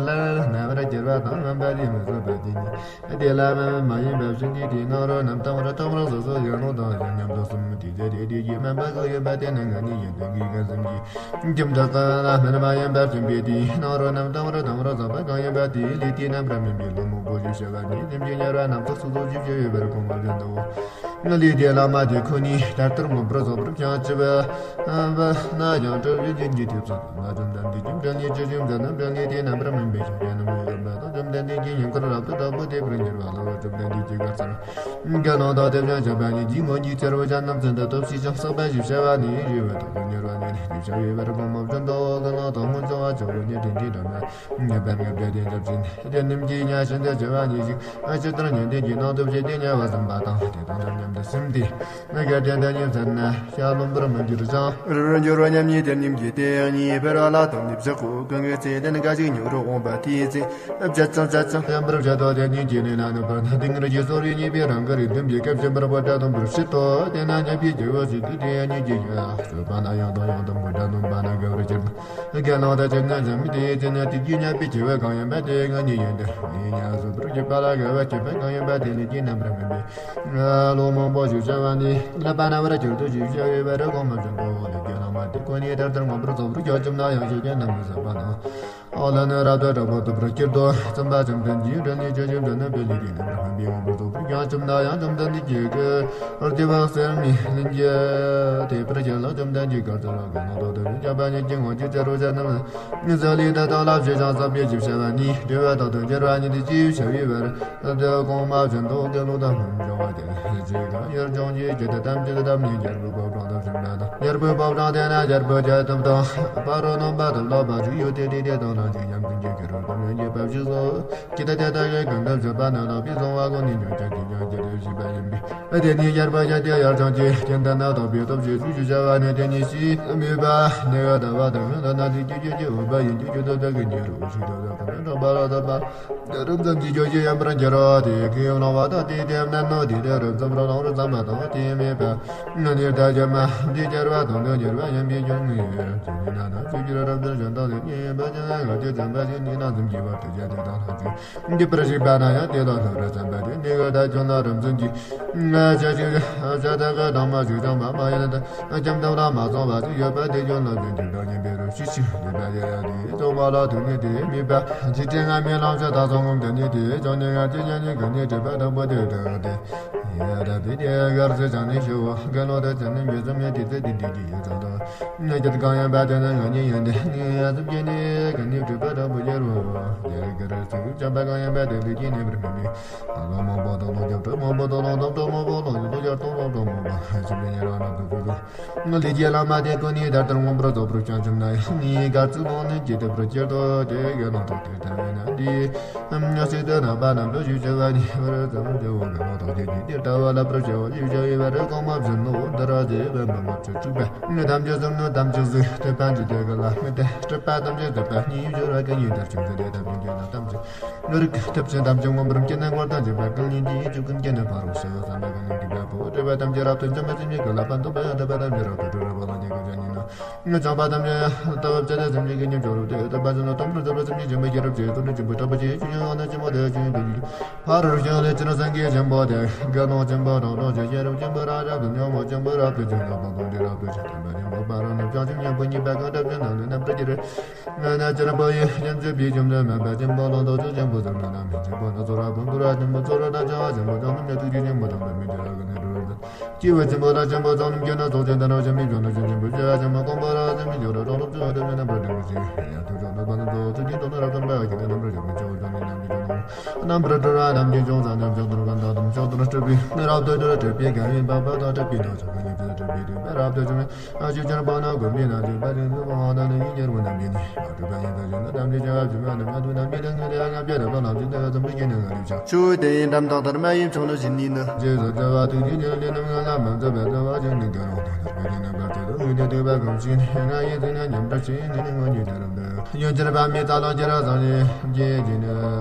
སླར་ན་བར་གྱུར་པ་དང་མིན་པ་དེ་མི་བཟོད་པ་དེ་ཉིད། དེ་ལ་མིན་མ་ཡིན་པ་བཞིན་གྱི་དེའི་ནང་རོ་རྣམས་དང་བར་དང་བར་སོ་སོ་ཡང་ནོ་དང་ཡང་མཉམ་དུ་གསུམ་དེ་ཚེ་དེ་དེ་ཡི་མིན་པ་གང་ཡིན་པ་དེ་ནི་ང་ཉིད་ཡིན་ཏེ་གི་གང་ཟིན་གྱི། ཁྱིམ་བདག་གི་ལ་སྨིན་པ་ཡིན་པར་སེམས་པའི་དེའི་ནང་རོ་རྣམས་དང་བར་དང་བར་བཟང་པ་གང་ཡིན་པ་དེའི་ལས་དེ་རྣམ་པར་སྨིན་པའི་ལོ་མོ་པོ་ཞེས་བྱ་བ་ནི་སེམས་ཀྱི་ཉེར་བ་རྣམས་ཐག་སོ་སོ་ཞེས་བྱ་བའི་བར་གོང་མ་བཞིན་དུ། ལས་དེ་བླ་མ་དེ་ཁོ་ནས་ད་ལྟར་མངོན་པར་རྫོགས་པར་བྱང་ཆུབ་པ་ན་ཡང་གྲུབ་པའི་རྒྱུན་གྱི་ཐེབས་སོ་ན་བཅོམ་ལྡན་འདས་ཀྱིས་འཕྲིན་ལས་ཇི་བཞིན་མཛད་ན་འཕྲིན་ལས་དེ་རྣམ་པར་སྨིན་པའི་ཕྱག་རྒྱ་རྣམས་ཡོད་པ་དང་བཅོམ་ལྡན་འདས་ཀྱི་སྙིང་ཁར་རབ་ཏུ་བདག་པོ་དེ་པར་གྱུར་པ་ལ་བཅོམ་ལྡན་འདས་ཀྱིས་གར་སར། དགེ་སློང་དག་དེ་བཞིན་གཤེགས་པ་ཉིད་ཀྱིས་མོ་ཉིད་ཚེ་རོ་བྱ་རྣམས་ཚུན་དུ་སྟོབས་བྱེད་ཅིང་བསགས་པ་ཞེས་བྱ་བ་ནི་ཞེས་པ་དང་ཉེར་བ་ནི་ཞེས་བྱ་བའི་བར་གོང་མ་བཞིན་དུ་དགེ་སློང་དག་སྔོན་བྱུང་བ་ཆོས་གོས་ནི་དྲིན་ཅན་དྲི་མ་ཉེས་པ་ལྔ་བརྒྱ་དེ་འཇབ་ཅིང་དེ་རྣམས་ཀྱིས་ཉ་བཞིན་དུ་བྱ་བ་ཉིད་ཞིག་ཇི་ལྟར་ཉན་ཐོས་ཀྱི་ནང་དུ་བྱས་ཏེ་ཉལ་བ་བཟུང་བ་དང་དེ་དང་དུ་མཉམ་དུ་སེམས་དེ་ཉེས་པ་དེ་འདི་ཉིད་ཟད་ན་ཤ་རློན་པར་མི་འགྱུར་ཞིང་རིལ་བུར་འགྱུར་བ་མཉམ་ཉིད་དེ་རྣམས་ཀྱིས་དེ་ཉིད་འཕེལ་བ་ལ་དམ་ནི་བཞག་གོ། གང་གི་ཚེ་དེ་ནི་ག་ཞིག་ཉོ་རུ་འོངས་པ་དེའི་ཚེ། བྱ་ཅང་བྱ་ཅང་ཡང་པར་བྱ་དོ་དེ་ཉིད་ཀྱི་ལས་ལ་གནོད་པར་སྣང་། དེ་སྔར་གྱི་སོར་བའི་ཉེས་པའི་རང་གར་ཡིན་དུམ་གྱི་སྐབས་ཀྱི་འབར་བ་སྒྲ་དང་པོར་ཕྱིར་ཏོ། དེ་ན་ཉེས་པའི་སྐྱེ་བོ་ཞིག་གིས་དེ་ཡང་ཉིད་ཀྱི་ཡོད་སོད་པ་ན་ཡང་དང་ཡང་དུ་མོ་སྒྲ་གནོན་པ་ན་དགའ་བར་གྱུར་ཏོ། དགེ་སློང་དག་ཅི་ན་འཛམ་དེའི་ཚེ་ན་དེ་རྒྱུ་ཉེས་པའི་སྐྱེ་བོ་གང་ཡིན་པ་དེ་ང་ཉིད་ཡིན་ཏེ་ངས་ཉ་སོད་པར་གྱུར་པ་ལ་དགའ་བ་སྐྱེས་པ་གང་ཡིན་པ་དེ་ལས་ཀྱི་རྣམ་པར་སྨིན་པའི་ལོ་མང་པོ་ཞེས་བྱ་བ་ནི་ལ་པ་ན་བར་གྱུར་ཏོ་ཞེས་བྱ་བའི་བར་གོང་མ་བཞིན་དུ་ལས་དགེ་སློང་མ་དེ་ཁོ་ནས་ད་ལྟར་མངོན་པར་རྫོགས་པར་བྱང་ཆུབ་ན་ཡང་ཞེས་བྱ་ན་མི་ཟད་པ་དང་། ཨོ་ལ་ནི་རབ་ཏུ་གྲགས་པ་ཐོབ་པར་གྱུར་ཏོ། བཙུན་པ་བཅོམ་ལྡན་གྱིས་འཕྲིན་ལས་ཇི་བཞིན་དུ་ནི་འཕེལ་ལས་དེ་རྣམ་པར་སྨིན་པའི་དབང་པོ་རྫོགས་པར་བྱང་ཆུབ་ན་ཡང་བཅོམ་ལྡན་འདས་ཀྱི་སྐུ་བདེ་བ་གསེར་མའི་གླིང་གི་དེ་པར་ཁྱེར་ལ་བཅོམ་ལྡན་གྱིས་གར་སར་དགེ་སློང་དག་དེ་བཞིན་གཤེགས་པ་ཉིད་ཀྱིས་སྔོན་གྱི་ཚེ་རོ་བྱ་རྣམས་ཟ་ལས་འདི་དག་ལ་བྱས་ཀྱང་བསགས་པའི་ཞེས་བྱ་བ་ནི་བདེ་བ་དག་ཏུ་འགྱུར་བ་ཉིད་དེ་ཅེས་བྱ་བའི་བར། དེ་གོང་མ་བཞིན་དུ་དགེ་སློང་དག་སྔོན་བྱུང་བ་དེ་ལས་ཅི་གང་ཡར་བྱུང་གི་རྒྱུད་དེ་ཐམས་ཅད་དམ་ཉིད་རྒྱལ་པོའི་ཕོ་བྲང་དུ་བྱོན་པ་དང་། རྒྱལ་པོའི་ཕོ་བྲང་དེ་ན་རྒྱལ་པོ་རྒྱལ་ཐབས་དང་། ཕ་རོལ་གནོན་པ་དང་ལོག་པ་ཞིག་ཡོད་དེ། དེ་དེ་དང་རང་བཞིན་ཡམ་ཀུན་གྱི་སྐད་རོ་དང་ཡོན་གྱི་བབ་ཞིག་སོ། ཅི་ལྟ་དེ་ལྟ་བུའི་ཀུན་ཏུ་བྱེད་པ་ནི་ལོག་པའི་གཟུང་བ་ཀུན་ནས་འབྱུང་ཀྱང་ཅིས་ཀྱང་སྐྱེ་དེ་ཞེས་པ་ཡིན་པས། དེ་ནས་རྒྱལ་པོ་རྒྱལ་དེ་ཡར་བྱུང་གི་རྒྱུན་དེ་ནི་ལྡོག་པའི་སྟོབས་ཀྱིས་ཚུལ་ཞེས་བྱ་བ་ནི་དེ་ཉིད་ཤེས་མོས་པ་ནི་ག་ད་བ་དང་ཡོན་དང་ན་དེ་སྐྱེ་རྒྱུ་ཀྱི་འོས་པ་ཡིན་གྱི་རྒྱུ་དེ་དག་གི་ཉེ་རུ་ཞིག་ཏུ་དག་གམ་གྲགས་པ་ལ་ལྡོག་པ། རིམ་ཙམ་གྱི་རྒྱུ་ཞིག་ཡིན་པར་འགྱུར་རོ། དེ་ཀུན་སློང་བ་དང་དེའི་དེ་རྣམས་ནོ། དེ་དེ་རིམ་ཙམ་རོ་ལོང་རུ་ཙམ་པ་དང་དེ་མེད་པ། ནི་ནི་ད་ཀྱང་མ་འདི་སྐྱེར་བ་དང་དུ་གྱུར་པ་ཡིན་པའི་རྒྱུ་ངེས་ཡོད་ཅེས་ན་ན་ཚུལ་གྱིས་རབ་ཏུ་གཞན་དག་ལས་ཉེས་པ་ཅན་ལ་ངག་གི་བྱམས་པ་ཞིག་ནི་ན་འཛུམ་གྱི་བར་དུ་བྱ་དེ་དང་ལྷག་ཅིང་འདི་པར་ཞིག་པ་ན་ཡང་དེ་དང་ལྷག་ར་བྱམས་པ་དེ་ནི་ག་ད་ཀྱང་ན་རིམ་ཙམ་གྱི་ང་བྱ་ཞིག་བྱ་དག་གི་དང་མ་ཞིག་ཀྱང་མ་མ་ཡིན་ལ་ད། ཁྱིམ་དུ་ལ་མ་སོང་བ་ཞིག་ཡོད་པ་དེ་ཀྱང་ལ་དོན་གྱི་བདག་ཉིད་འབད་རུང་ཤི་ཤི་ཡོད་པ་དེ་ཡང་དེ་སོང་བ་ལ་དུ་ནི་དེ་མེད་པ། འཇིག་རྟེན་ང་མི་ལང་ཤ་ད་སོང་ངམ་དེ་ནི་དེ་ཀྱང་ནི་ང་དེ་ཉན་ནི་ག་ནི་སྒྲིབ་པ་དང་པོ་དེ་དང་དེ་ཡ་ད་དེ་དེ་གར་ཚེ་ཅང་ནི་ཤི་བ་དགེ་སློང་དེ་ཚེ་ནི་མི་ཚུམ་ཡ་དེ་ཚེ་དེ་འདི་དེ་ཡོད་ཙང་དང་ནི་ཀྱང་གང་ཡང་པ་དེ་ནི་ང་ནི་ཡོད་དེ་ནི་ཡ་ཚུམ་གྱི་ནི་ག་ནི་སྒྲིབ་པ་དང་པོ་ཡར་བ་ཡ་གར་ཚེ་ཅང་པ་གང་ཡང་པ་དེ་ལུས་ཀྱི་ནི་པར་མི་མི། ལོ་མང་པོ་དང་ལོ་བརྒྱ་དང་མང་པོ་དང་ལོ་དང་དང་མང་པོ་ལོ་ཡི་ལོ་བརྒྱ་དང་ལོ་དང་མང་པོ་ཞིག་ལས་ཉེ་རང་རབ་ཏུ་བུ་ལོ། ལས་ཀྱི་བླ་མ་དེ་ཀུན་ནི་ད་ལྟར་མངོན་པར་རྫོགས་པར་བྱང་ཆུབ་ན་ཡང་ནི་ག་ཚུལ་ལོང་ནི་ཇི་ལྟ་བུར་སྐྱེར་ཏོ་དེ་ག་ནང་དུ་དེ་ལྟ་བས་ན་འདི་སྲིད་དུ་ནག་པ་རྣམས་ལ་ཞུ་བྱ་བ་ནི་བར་ཙམ་ལ་བྱ་བ་ག་ནང་དུ་དེ་ཉིད་དེ་ལྟ་བ་ལ་བར་བྱ་བ་ཞུ་བྱ་བའི་བར་གོང་མ་བཞིན་ནོ། འདི་ར་དེ་བས་མ་མ་ཚུལ་དྲུག་པ་ནི་ཐམས་ཅད་གསུམ་ནི་ཐམས་ཅད་གཟིགས་ཐེག་པ་འཇིག་རྟེན་ག་ལ་མི་སྟེ་སྲིད་པ་ཐམས་ཅད་སྲིད་པ་ཉིད་སྦྱོར་བ་ཀུན་ཡིན་དར་ཆུང་ཚེ་དེ་ཐམས་ཅད་ཀྱི་ནང་ཐམས་ཅད། ནོར་གྱི་ཐབས་ཆེན་ཐམས་ཅད་མངོན་པར་མཁྱེན་ནས་འཁོར་དང་འཇིགས་པ་ཀུན་ཉིད་དེའི་ཆོས་ཀུན་མཁྱེན་ནས་ཕ་རོལ་ཕྱིན་བསམ་པ་ཀུན་ཉིད་ཀྱི་བདག་པོ་སྤྲུལ་པ་ཐམས་ཅད་རབ་ཏུ་འཇོམས་པ་སེམས་ཉིད་ཀྱི་ལག་པ་འདོམས་པ་ཡང་དག་པ་ཐམས་ཅད་རབ་ཏུ་སྒྲོལ་བ་ལ་ཉེ་གི་ཆོས་ཉིད་ནོ། ངག་བཅོམ་པ་ཐམས་ཅད་ལྟ་བ་བྱས་ཏེ་སེམས་ཅན་གྱི་སྙིང་ཆོག་རབ་ཏུ་ཡོད་པ་ཅན་དང་དམ་པར་གྱུར་པ་སེམས་ཅན་འཇོམས་པའི་ཤེས་རབ་ཀྱི་ཚོགས་འདི་ཆེན་པོ་གྲགས་པ་ཆེ་ཆོས་ཀྱི་དབང་ན་ཆེན་མོ་དེ་ཆོས་ཉིད་དུ་ཡིན། ཕ་རོལ་ཕྱིན་ལས་ཕྱིན་སངས་རྒྱས་ཆེན་པོ་དེ་དགེ་སློང་ཆེན་པོ་རང་གྲོལ་ཆེ་ཤེས་རབ་ཆེན་པོ་རང་རབ་ཏུ་ཉོན་མོངས་ཆེན་པོ་རབ་ཏུ་ཆེ་ལ་ཕན་ཐོགས་འདི་རབ་ཏུ་ཆེ་བསྟན་པ་ཆེན་པོ་ཕ་རོལ་ནུབ་བྱང་ཆུབ་ཉན་པོ་ཉིད་པ་གང་འདྲ་ཅན་རྣམས་ལས་རྣམ་པར་གྱུར། ན་ཆེན་པོ་ཡི་ཡན་ཆད་པའི་ཁྱིམ་དུ་མེད་པ་ཆེན་པོ་ལོངས་སྟོབས་ཆེན་པོ་ཟེར་ན་ན་མི་ཆེན་པོ་ན་ཚོར་བ་ཕུང་པོ་ར་ཆེན་པོ་ཚོར་བ་ན་བྱ་བ་ཆེན་པོ་ཅང་ནུབ་ནས་ཐུགས་རྗེ་ཆེན་པོ་དང་པོ་མི་འདྲ་བ་ཀུན་ནས་གྲོལ་བར་སྐྱེ་བ་ཆེན་པོ་ལ་ཆེན་པོ་ཅང་ནུབ་ཀྱི་ན་ཚོགས་ཆེན་དང་རང་བྱམས་པའི་ཕྱོགས་ན་ཆོས་ཆེན་པོ་སྐྱེ་བ་ཆེན་པོ་གོང་པོ་ར་ཆེན་པོའི་ཕྱོགས་ལ་གྲོགས་སློབ་ཆོས་དེ་མི་རྣམ་པར་འགྲེལ་བའི་ཚིག་ཡང་ཐུགས་ཕྱོགས་ནུབ་པ་ན་ཚོགས་ཚུལ་གྱི་དོན་ནི་རབ་ཏུ་འབད་བ་ཀུན་ནས་རྣམ་པར་འཇོག་པའི་ཆོས་ཅང་ནི་རྣམ་པར་འཇོག་ནོ། རྣམ་པར་གྲོལ་བ་རྣམས་ཀྱི་ཅུང་ཟད་ནི་ཕྱོགས་དོན་གང་དག་དང་ཕྱོགས་དོན་སྤྲུལ་པའི་རབ་ཏུ་སྤྲུལ་སྤྲུལ་པའི་གང་ཡིན་པ་པ་དང་སྤྲུལ་པའི་ནང་ཆོས་ཀུན་ཉིད་ཀྱི་སྤྲུལ་པའི་སྤྲུལ་པ་རབ་ཏུ་བྱུང་བའི། ཨ་ཅེ་ཅར་པ་ན་གོ་མི་ན་ཅེ་པ་རེ་ནུ་པ་ཧ་ད་ནི་ཡིན་གྱར་བུ་རྣམས་ཀྱི་ནི་མ་གྲུབ་པ་ཡིན་པ་ཞིག་ན་དམ་ཅན་བྱ་བ་ཞུ་བ་ནི་མ་དུ་རྣམས་ཀྱི་ལས་ངན་ལས་ང་བྱས་ན་ལོ་ལམ་ཅིག་ཏུ་ཙམ་དུ་ཡིན་ནི་ང་རིག་ཆགས་ཆུ་དེ་ཡིན་དམ་དག་ལྟར་མ་ཡིན་ཆུང་ལ་བཞིན་ནི་ནི། རྗེས་སུ་བརྩེ་བ་ཐུགས་རྗེ་ཉེར་ལེན་རྣམས་ང་ལ་མ་འཛོལ་བའི་བརྩེ་བ་ཅན་ནི་དགེ་སློང་དང་ཐར་པའི་ཡིན་ན་བར་དེ་དུ་ངེས་ཏེ་ཐུབ་པ་གང་ཞིག་ནི་ང་ཡི་ཚིག་ནི་ཉམས་སུ་ཆེ་ནི་ནི་ངོ་ཉིད་དུ་རབ་འདོད། ཡོན་ཆེར་བ་མི་རྩ་ལོ་ཅེ་ར་བཟང་ནི་རྗེས་ཀྱི་ནི་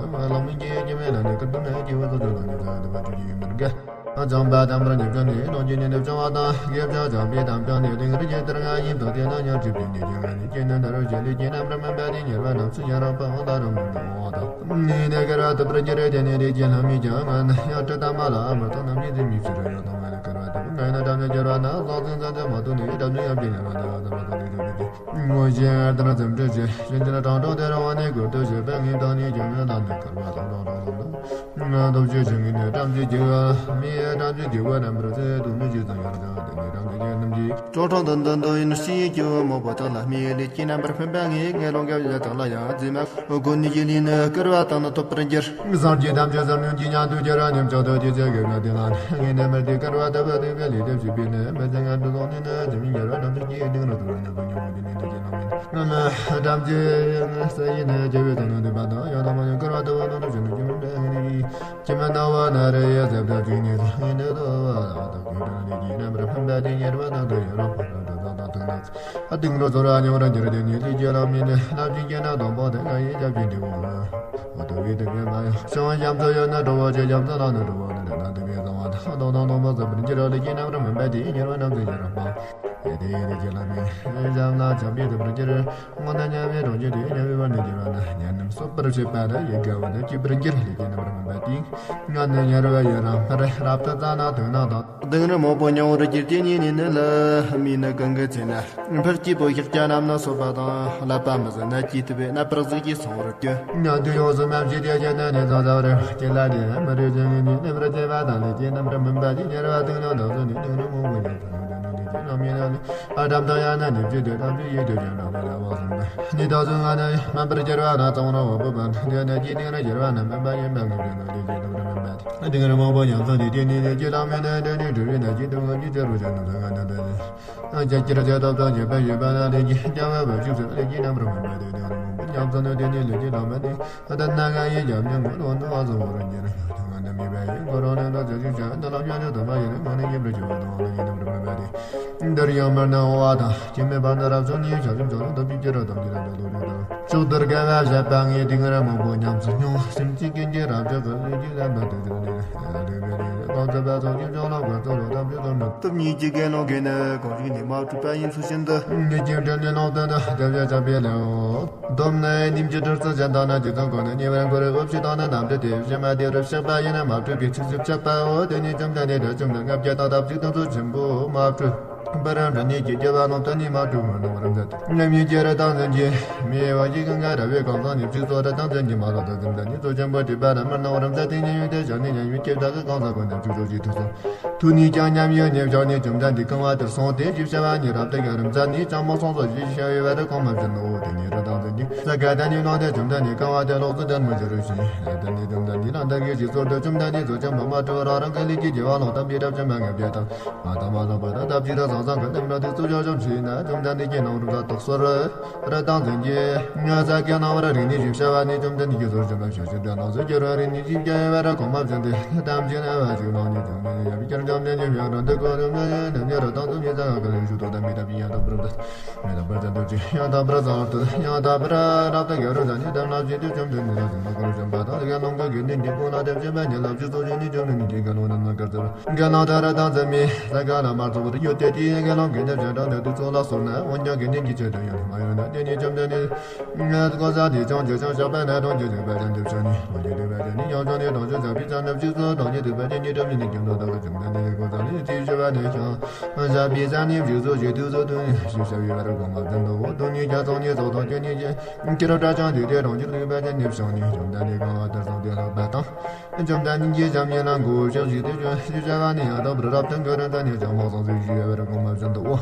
ལོང་མིན་གྱི་ཡོད་ཀྱི་མེད་ལ་ནི་ཀུན་ཏུ་ནི། སྐྱེ་བོ་སོ་སོ་དང་ནི་ཚ་དུ་བ་ཆུ་ཡིན་མར་ག་ཨ་ཙམ་པ་དམ་པར་ཉེ་བྱ་ནི་ལོ་རྒྱུས་ནི་ནི་བྱ་བ་དང་དགེ་བྱ་བྱ་བའི་དམ་བྱ་ནི་དེང་རི་རྒྱལ་དར་ང་ཡིན་དང་དེ་ན་ཉར་གྱི་པའི་ནི་རྒྱལ་ང་ནི་སྐྱེ་ནི་འདར་བ་བྱེད་ལས་ཀྱི་རྣམ་ར་མན་པ་དེ་ཉེར་བ་རྣམས་སུ་ཡང་རང་པ་འོང་ད་རང་མི་འདུག་འོང་དང་ནི་ནི་ཀར་བ་དུ་པར་གྱི་རེ་དེ་ནི་རེ་ཀྱི་ལྷ་མི་ཀྱང་ང་ནི་ཡང་དྲི་དམ་པ་ལ་ཨ་མ་དང་རྣམ་རྒྱལ་འཛིན་མི་ཕྱིར་ཡོད་དང་ང་ནི་ཀར་བ་དུ་པར་ང་ཡིན་ན་དམ་ཉེ་སྦྱར་བ་ན་བཟང་ཚུལ་མཚན་ཚད་མ་ཐུག་ནི་དམ་ཚུལ་ཡང་པའི་ཉེར་བ་འདི་བ་དམ་པ་དང་ནི་རེ་ཀྱི་ངོ་ཤེས་ལྟར་འཛིན་གྲོལ་བྱེད། གཞན་ཕྱིར་དྲང་གྲོང་དེར་འོང་ནས་གུར་དུ་བཞེས་པའི་ངེས་དང་ནི་ཀྱང་ཡང་དང་ནི་ཀར་བ་དང་ལོག་ལོག་ལོག་ལོག་ང་སྟོབས་ཆེ་ཞིང་ངེས་ནས་བྲམ་ཟེ་རྒྱལ་བ་མིའི་བྲམ་ཟེ་རྒྱལ་བ་རྣམ་པར་ཚེ་དུ་མི་བྱེད་ཙམ་ཡང་དང་དེ་ནི་བྲམ་ཟེ་རྒྱལ་རྣམས་ཀྱིས་ཀྲོ་ཁྲོ་འདོན་འདོན་འདོན་ཡིན་ཤི་ཡི་སྐྱེ་བོ་མང་པོ་དག་ལ་སྨྲས་ལས་ཀྱི་རྣམ་པར་འཕེན་པ་ངེས་ངེས་ལོང་ག་བཞག་དག་ལ་ཡང་རྫས་མ་དགོན་ནི་ཡི་ལིན་ནི་ཀར་བ་དང་ནི་ཐོབ་པར་འགྱུར། སངས་རྒྱས་ཐམས་ཅད་ཟབ་སྙོམས་ཀྱི་མཉམ་དུ་གྱུར་བ་ནི་མཆོག་ཏུ་དེ་ཚེ་དགེ་བ་དེ་ལ་ངེས་ནས་མི་དེ་ཀར་བ་ལྟ་བུ་དེ་བས་ལས་དེ་བྱེད་པས་ནི་མི་ཚེ་ངན་དུ་སོང་ནས་ནི་དེ་མི་འགྱུར་བ་ནམ་དུ་སྐྱེ་དེང་རུ་དུ་རུ་ནི་བུ་ཉོ་བོ་དེ་ནི་འདི་ཀྱི་ལམ་ཡིན། ང་ནི་ཐམས་ཅད་ས་ཡིན་ནི་རྒྱལ་བའི་དོན་ནི་འདི་པ་དང་ཡང་དག་མ་ཡང་ཀར་བ་ལྟ་བུ་ནང་དུ་བྱོན་ནི་རྒྱུ་མི་འདྲ་ངེས་ནི་ཡིན། ཀྱེ་མ་ན་བ་ན་རེ་ཡ་ཟབ་དང་བཅུག་ནས་ངེས་ནི་དོ་བ་དང་ཀུན་ཀྱང་ལས་ཀྱི་རྣམ་པར་འཕེན་པ་དེ་ཉེར་བ་དང་དུ་ཡོད་རང་ཕ་ར་དུ་དང་དང་དུ་ནག་ཨ་ཏིང་རོ་ཚོར་ཨ་ཉོ་ར་འགྱུར་ཏེ་ནི་ལས་ཀྱི་ལམ་མིན་ནི་ལམ་གྱི་སྐྱེ་ན་དང་པོ་དེ་ང་ཡི་རྒྱབ་ཀྱི་འདི་འོང་ལ། འོ་དོ་བའི་དེ་ངས་མ་ཡང་བྱང་རྒྱ་མཚོ་ཡོད་ན་འགྲོ་བ་ཆེ་རྒྱ་མཚོ་ལ་ནི་འགྲོ་བ་ནི་འདྲ་ན་དེ་ངས་བཟང་བ་དང་དོ་དང་དོ་མ་ཟབ་པར་འགྱུར་ར་ལས་ཀྱི་རྣམ་ར་མིན་པ་དེ་ཉེར་བ་རྣམས་སུ་ཉེར་བ་སྤང་། ཡེ་དེ་ཡེ་དེ་ཀྱི་ལམ་མིན་འཇམ་ལ་འཇམ་པའི་དུ་པར་འགྱུར། སྔོ་ན་ཉ་བའི་རང་རྒྱུད་དེ་ཉ་བའི་བར་ནས་འགྱུར་བ་ན་ཉ་རྣམས་གསོད་པར་བྱེད་པ་ར་ཡི་དགའ་བ་ནི་སྐྱེ་པར་འགྱུར་ལས་ཀྱི་རྣམ་ར་མིན་པ་དེ། ང་ནི་ཉེར་བ་ཡི་རང་སྨྲ་རབ་ཏུ་བཙལ་ན་དོན་ན་དང་། དེང་རི་མང་པོ་མྱང་བར་གྱུར་ཅིག་ཉིད་ནས་ནི་ལ་མིན་ནི་གང་གི་ཚེ་ན། འཕེལ་སྐྱེས་པོ་ཤཱཀྱ་རྣམས་ནི་གསོད་པ་དང་བསླབ་པ་མི་བཟོད་ན་ཅིས་ཐུབ་པའི་རྣམ་པར་གཟིགས་ཀྱིས་སོང་བར་གྱུར། ཉན་དུ་ཡོངས་སུ་སྨྲ་བྱེད་དེ་བྱེད་ནི་ནི་ཚང་ཚང་རེ་སྐྱེ་ལ་ནི་མི་རེ་ཅན་ནི་ནི་བར་བྱེད་པ་དང་ལས་ཀྱི་རྣམ་པར་མིན་པ་ཅི་ཉེར་བ་དེང་ནང་དང་སོ་ནི་དེང་རི་མང་པོ་ཉན་ཐུབ་ནི་དེ་ནི་ཅི་ནང་མིན་ན་ནི་ཨ་དམ་དང་ཡང་ན་ནི་བཅུད་དེ་དམ་བཅུད་ཡིད་དུ་ཅན་དང་ལས་ལ་བ་གསུངས་པ་ནི་དང་སོ་ང་ནི་མ་བར་གྱུར་བ་ན་ཚང་རང་བ་པོ་པ་དེ་ནི་ཅི་དེང་རི་གྱུར་བ་ན་མིན་པ་ཡིན་པ་ངེས་ཅན་ནི་ལས་ཀྱི་རྣམ་པར་མིན་པ་དེ་དེང་རི་མང་པོ་ཉན་ཚང་དེ་དེ་ནི་ནི་ཅི་ལ་མིན་ན་དེ་ནི་གྲུབ་པའི་ན་ཅི་དུ་ང་ཅི་ཚེ་རུ་ཅན་ནི་ཚང་ང་ནི་དེ་ནི། ཨ་ཅག་ཅིར་ཅེ་ཏོབ་ཙང་ཅེ་པེ་ཡོད་པ་ན་ལས་ཀྱི་རྒྱལ་བ་བ་ཅུག་ཚེ་ལས་ཀྱི་རྣམ་རུང་མིན་པ་དེ་དེ་རུ་མིན་པ་ཉམས་སུ་ནི་དེ་ནི་ལས་ཀྱི་ལམ་མ་དེ་ཨ་ད་ན་ག་ཡི་རྒྱབ་ནི་ངོ་ལོ་ནི་ཨ་ཙོ་བོ་རུ་འགྱུར་ཐུང་ང་འདི་མི་པ་ཡི་གོ་རོ་ནི་ནོ་ཅོ་ཅུག་ཅ་འདི་ལམ་ཡོད་ནི་དམ་པ་ཡི་ནི་ངོ་ནི་ཉེ་བར་ཅི་བ་དང་ལས་ཀྱི་རྣམ་རུང་མིན་པ་དེ་འདིར་ཡང་མར་ན་འོ་བ་དང་སྐྱེ་མེད་པ་ནི་རབ་བྱུང་ནི་བྱ་བྱུང་བྱ་ལུང་དམ་པའི་སྐྱེ་ར་དམ་གྱི་ར་འདྲ་ལོ་རེ་དང་ཕྱོགས་འདིར་དགའ་བ་བཞད་པ་ངེས་དེ་ང་ར་མང་པོ་ཉམས་སུ་མྱོང་སེམས་ཅན་ཀུན་གྱི་རབ་འབྱོར་གྱི་ལས་ཀྱི་ལམ་པ་དེ་དེ་ནི། གང་ཚེ་བ་ཚོགས་ཀྱི་སྦྱོང་ལ་བཀོད་ཚོགས་ལ་དམ་ཆོས་ཚོགས་ནི། སྟོབས་ཉིད་ཀྱི་དགེ་སློང་གིས་ནི་གང་བྱུང་ནི་མ་གྲུབ་པ་ཡིན་ཚུལ་བཞིན་དུ། ཉིད་ཀྱི་འབྲས་ནི་ལོག་ལྟ་ན་དེ་བཞག་བྱ་བའི་ལེའོ། སྡོམ་ནི་ནིམ་གྱི་གྲུར་ཚུལ་ཅན་དང་ནི་ཇི་ཙམ་གོ་ནི་ཉེ་བར་འཁོར་འོབ་ཞི་དང་ནི་རྣམ་འགྲེལ་དེ་བཞི་མ་དེ་རུ་བཤགས་པ་ཡིན་ན་མ་གྲུབ་པའི་ཚིགས་སུ་བཅད་པའོ། དེ་ནི་བཅོམ་ལྡན་འདས་དྲི་བཅོམ་ལྡན་ལྔ་བརྒྱ་དང་དག་གཅིག་དང་ཚོ་ཆེན་པོ་མ་གྲུབ། པ་ར་འདྲ་ནི་ཀྱི་སྐྱེ་བ་ལོང་ལྟ་ནི་མ་གྲུབ་མི་སྣང་བར་མཛད། ཉམས་ཉིད་ཀྱི་རི་དྭགས་འཛིན་གྱི་མི་ཡི་བ་ཞིག་གང་ག་ར་བའི་གང་ཟག་ཉིད་ཅིག་སོགས་རི་དྭགས་འཛིན་གྱི་མ་ལོག་ཏུ་འཛིན་ལྡན་ནི་གཙོ་ཆེན་པོ་སྒྲིབ་པ་ར་མི་སྣང་བར་མཛད་དེ་ཉམས་ཡོད་དེ་བྱ་ནི་ཉམས་ཡོད་སྐྱེ་བདག་གི་གང་ཟག་གོ་ཉམས་ཅིག་སོགས་ཀྱི་ཐུགས་སོ། ཐུགས་ནི་ཀྱང་ཉམས་ཡོད་ནས་བྱ་ནི་བཅོམ་ལྡན་འདས་གང་བ་དེར་སོང་སྟེ་ཞིབ་བྱ་བ་ནི་རབ་ཏུ་ག་རུ་མཛད་ནི་ཅང་མ་སོང་སོ་ཞེས་བྱ་བའི་བར་གོང་མ་བཞིན་ནོ། དེ་ནི་རི་དྭགས་འཛིན་གྱི་ས་ག་ད་ནི་ལོང་སྟེ་བཅོམ་ལྡན་འདས་གང་བ་དེ་ལོག་སུ་ལྡན་མི་འགྱུར་རོ་ཞེས་དེ་ནི་བཅོམ་ལྡན་འདས་ལ་འདབ་ཀྱི་ཞིག་སོར་དུ་བཅོམ་ལྡན་འདས་གཙོ་ཆེན་པོ་མ་གྲུབ་རང་རང་གི་ལུས་ཀྱི་དགེ་བ་ལོང་དམ་པའི་རབ་ཅན་མ་ངེས་པའི་དང་། མ་དང་མ་ལོག་པ་དང་སྟབས་ཅིག་ར་ཟང་ཟང་གི་ལྡེམ་ར་དུ་གཙུག་ཕྱོགས་བཅོམ་ཞིག་ན་བཅོམ་ལྡན་འདས་ཀྱི་སྣང་རུང་ལ་རྟོག་སོར་རི་དྭགས་འཛིན་གྱི་ས་གའི་སྣང་བར་རིག་ནས་ཞིབ་བྱ་བ་ནི་བཅོམ་ལྡན་འདས་ཀྱི་ཟོར་བཅོམ་པ་ཕྱོགས་བཅུ་འདྲ་སྣང་ཚུལ་གྱུར་བ་རིག་ནས་ཞིབ་བྱ་བའི་བར་གོང་མ་བཞིན་ཏེ་ཐམས་ཅད་རྣ་བ་ཞིག་ནང་ནས་བཅོམ་ལྡན་འདས་ཡབ་ཀྱི་བཅོམ་ལྡན་འདས་ཡང་རང་འདི་ཀོ་རིམ་ནས་ནམ་ཉེ་རུ་དང་དུ་ཉེ་ས་ག་ག་ལ་ཞུ་དོ་དམ་པའི་ཐབས་ཀྱི་ཡང་དག་པར་མཐར། མེ་ཏོག་པར་ཙམ་དུ་ཅི་ཡང་དག་པར་བཟང་བར་དུ་ཡང་དག་པར་རབ་ཏུ་ག་རུ་ཟ་ནི་དམ་ལ་བཞིན་དུ་བཅོམ་ལྡན་འདས་ལ་གསུངས་པ་ཀུན་བྱམས་པ་དང་དགེ་སློང་གི་དགེ་འདུན་གྱི་སྐུ་ལ་དེ་བཞིན་པའི་ཉེ་ལ་བཅུ་སོགས་བཞིན་ནི་བཅོམ་ལྡན་འདས་ཀྱི་དགེ་སློང་རྣམས་ལ་བཀར་ཟེར། དགེ་སློང་དག་རི་དྭགས་འཛིན་མའི་ས་ག་ལ་མ་ཚོགས་པར་ཡོད་དེ་དེའི་དགེ་སློང་གི་འདི་བྱེ་བྲག་ནི་དུས་ཚོད་ལ་སོགས་ན་འོན་ཀྱང་དགེ་འདུན་གྱི་ཆེད་དུ་ཡང་མ་ཡོང་ན་དེ་ནི་བཅོམ་ལྡན་འདས་ཀྱི་གོ་ས་དེ་ཅང་བརྗོད་ཀྱང་བཞག་པ་ན་གྲོང་ཁྱེར་འཇིག་པ་ཅན་དུ་བྱ་ནི་མ་བྱེད་དུས་པ་ཅན་ནི་ཡང་བྱང་ནི་གྲོང་ཁྱེར་བཞག་པའི་ཚ་ནི་བཅུ་སོགས་དང་ཉིད་དུ་པ་ཅན་ནི་གྲོང་ཁྱེར་ནི་ཀྱང་དོན་དག་གི་བཅོམ་ལྡན་འདས་ཀྱི་གོ་ས་ནི་དེའི་བཞི་པ་ནི་ཀྱང་བཞག་པའི་ཚ་ནི་བཅུ་སོགས་ཞེས་དུས་སོགས་དུ་ནི་ཞེས་བྱ་བའི་བར་གོང་མ་བདུན་དུ་འོ་དུ་ནི་བརྒྱ་ཚང་ནི་སོགས་དང་བཅུ་ནི་ཀྱི་ཁྱི་རབས་གྲྭ་ཚང་དུས་དེ་གྲོང་ཁྱེར་དུ་པ་ཅན་ནི་བྱང་ནི་བཅོམ་ལྡན་འདས་གང་བ་དེར་སོང་སྟེ་ལྷག་པ་དང་། བཅོམ་ལྡན་འདས་ཀྱི་ཞབས་གཉིས་ལ་མགོ་བོ་ཕྱག་བཞི་སྟེ་བྱོན་ཞེས་བྱ་བ་ནི་ཡང་དག་པར་རབ་ཏུ་གོ་རིམ་དང་ནི་ཅང་མ་སོང་ཟིག་ཞུས་པའི་བར་གོང་མ་བཞིན་དུ་འོ།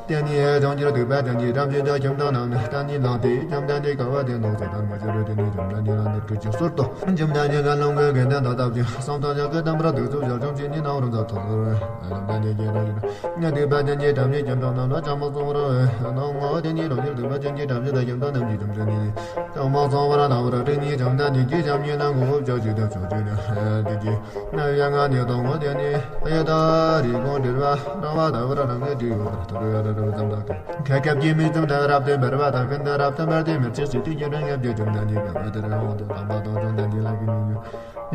དེ་ནས་གྲོང་ཁྱེར་དུ་པ་ཅན་གྱི་བྲམ་ཟེ་དག་ཁྱིམ་དང་ནང་ནས་བསྟན་ནས་ལངས་ཏེ་བཅོམ་ལྡན་འདས་གང་བ་དེ་ནོག་ཚོ་དང་མ་བྱེད་རོ། དེ་ནས་བཅོམ་ལྡན་འདས་ལ་འདིར་གུས་ཀྱི་ཟུར་དུ་བཅོམ་ལྡན་འདས་ཀྱི་ལུང་གི་དགེ་འདུན་དག་བཏབ་ཅིང་བསམ་དང་ཞག་གི་དམ་པར་གདུགས་ཚོགས་ཞལ་ཆུང་བྱས་ནས་ནང་རུ་མཛད་དོ། བཅོམ་ལྡན་འདས་ཀྱི་རང་བཞིན་ཉ་དུ་པ་ཅན་གྱི་བྲམ་ཟེ་ཁྱིམ་དང་ནང་ལ་ཅང་མ་གསུང་བར་གནང་ངོ་། དེ་ནས་གྲོང་ཁྱེར་དུ་པ་ཅན་གྱི་བྲམ་ཟེ་དག་ཁྱིམ་དང་རྣམས་ཀྱིས་བཅོམ་ལྡན་འདས་ཀྱི་ཅང་མ་གསང་བར་གནང་བར་སྤྲིང་ནས་བཅོམ་ལྡན་འདས་ཀྱི་ཞབས་གཉིས་ནང་གོ་བོ་བཅའ་ཞིག་ཏུ་ཕྱོགས་བཅུ་ནས་དེ་ཀྱི་རྣམ་གཡང་ངང་ནས་དང་པོ་དེ་ནི་གཡུལ་དང་རིས་གོང་འབྲེལ་བ་རང་བ་ལྟ་བུར་རང་གི་སྤྲུལ་ཡོད་པར་ཐུགས་རེ་རེ་རེ་ཙམ་དག་གི་ཁ་སྐབས་ཀྱི་མིག་ཙམ་དག་རབ་ཏུ་འབར་བ་དང་ཀུན་ཏུ་རབ་ཏུ་འབར་ཏེ་མི་ཚེ་ཞིག་ཏུ་ཡུན་རིང་ངེས་པའི་བཅོམ་ལྡན་འདས་ཀྱི་དཔལ་དེར་འོང་དུ་དམ་པ་དང་བཅོམ་ལྡན་འདས་ལ་གི་མིང་ཡོད།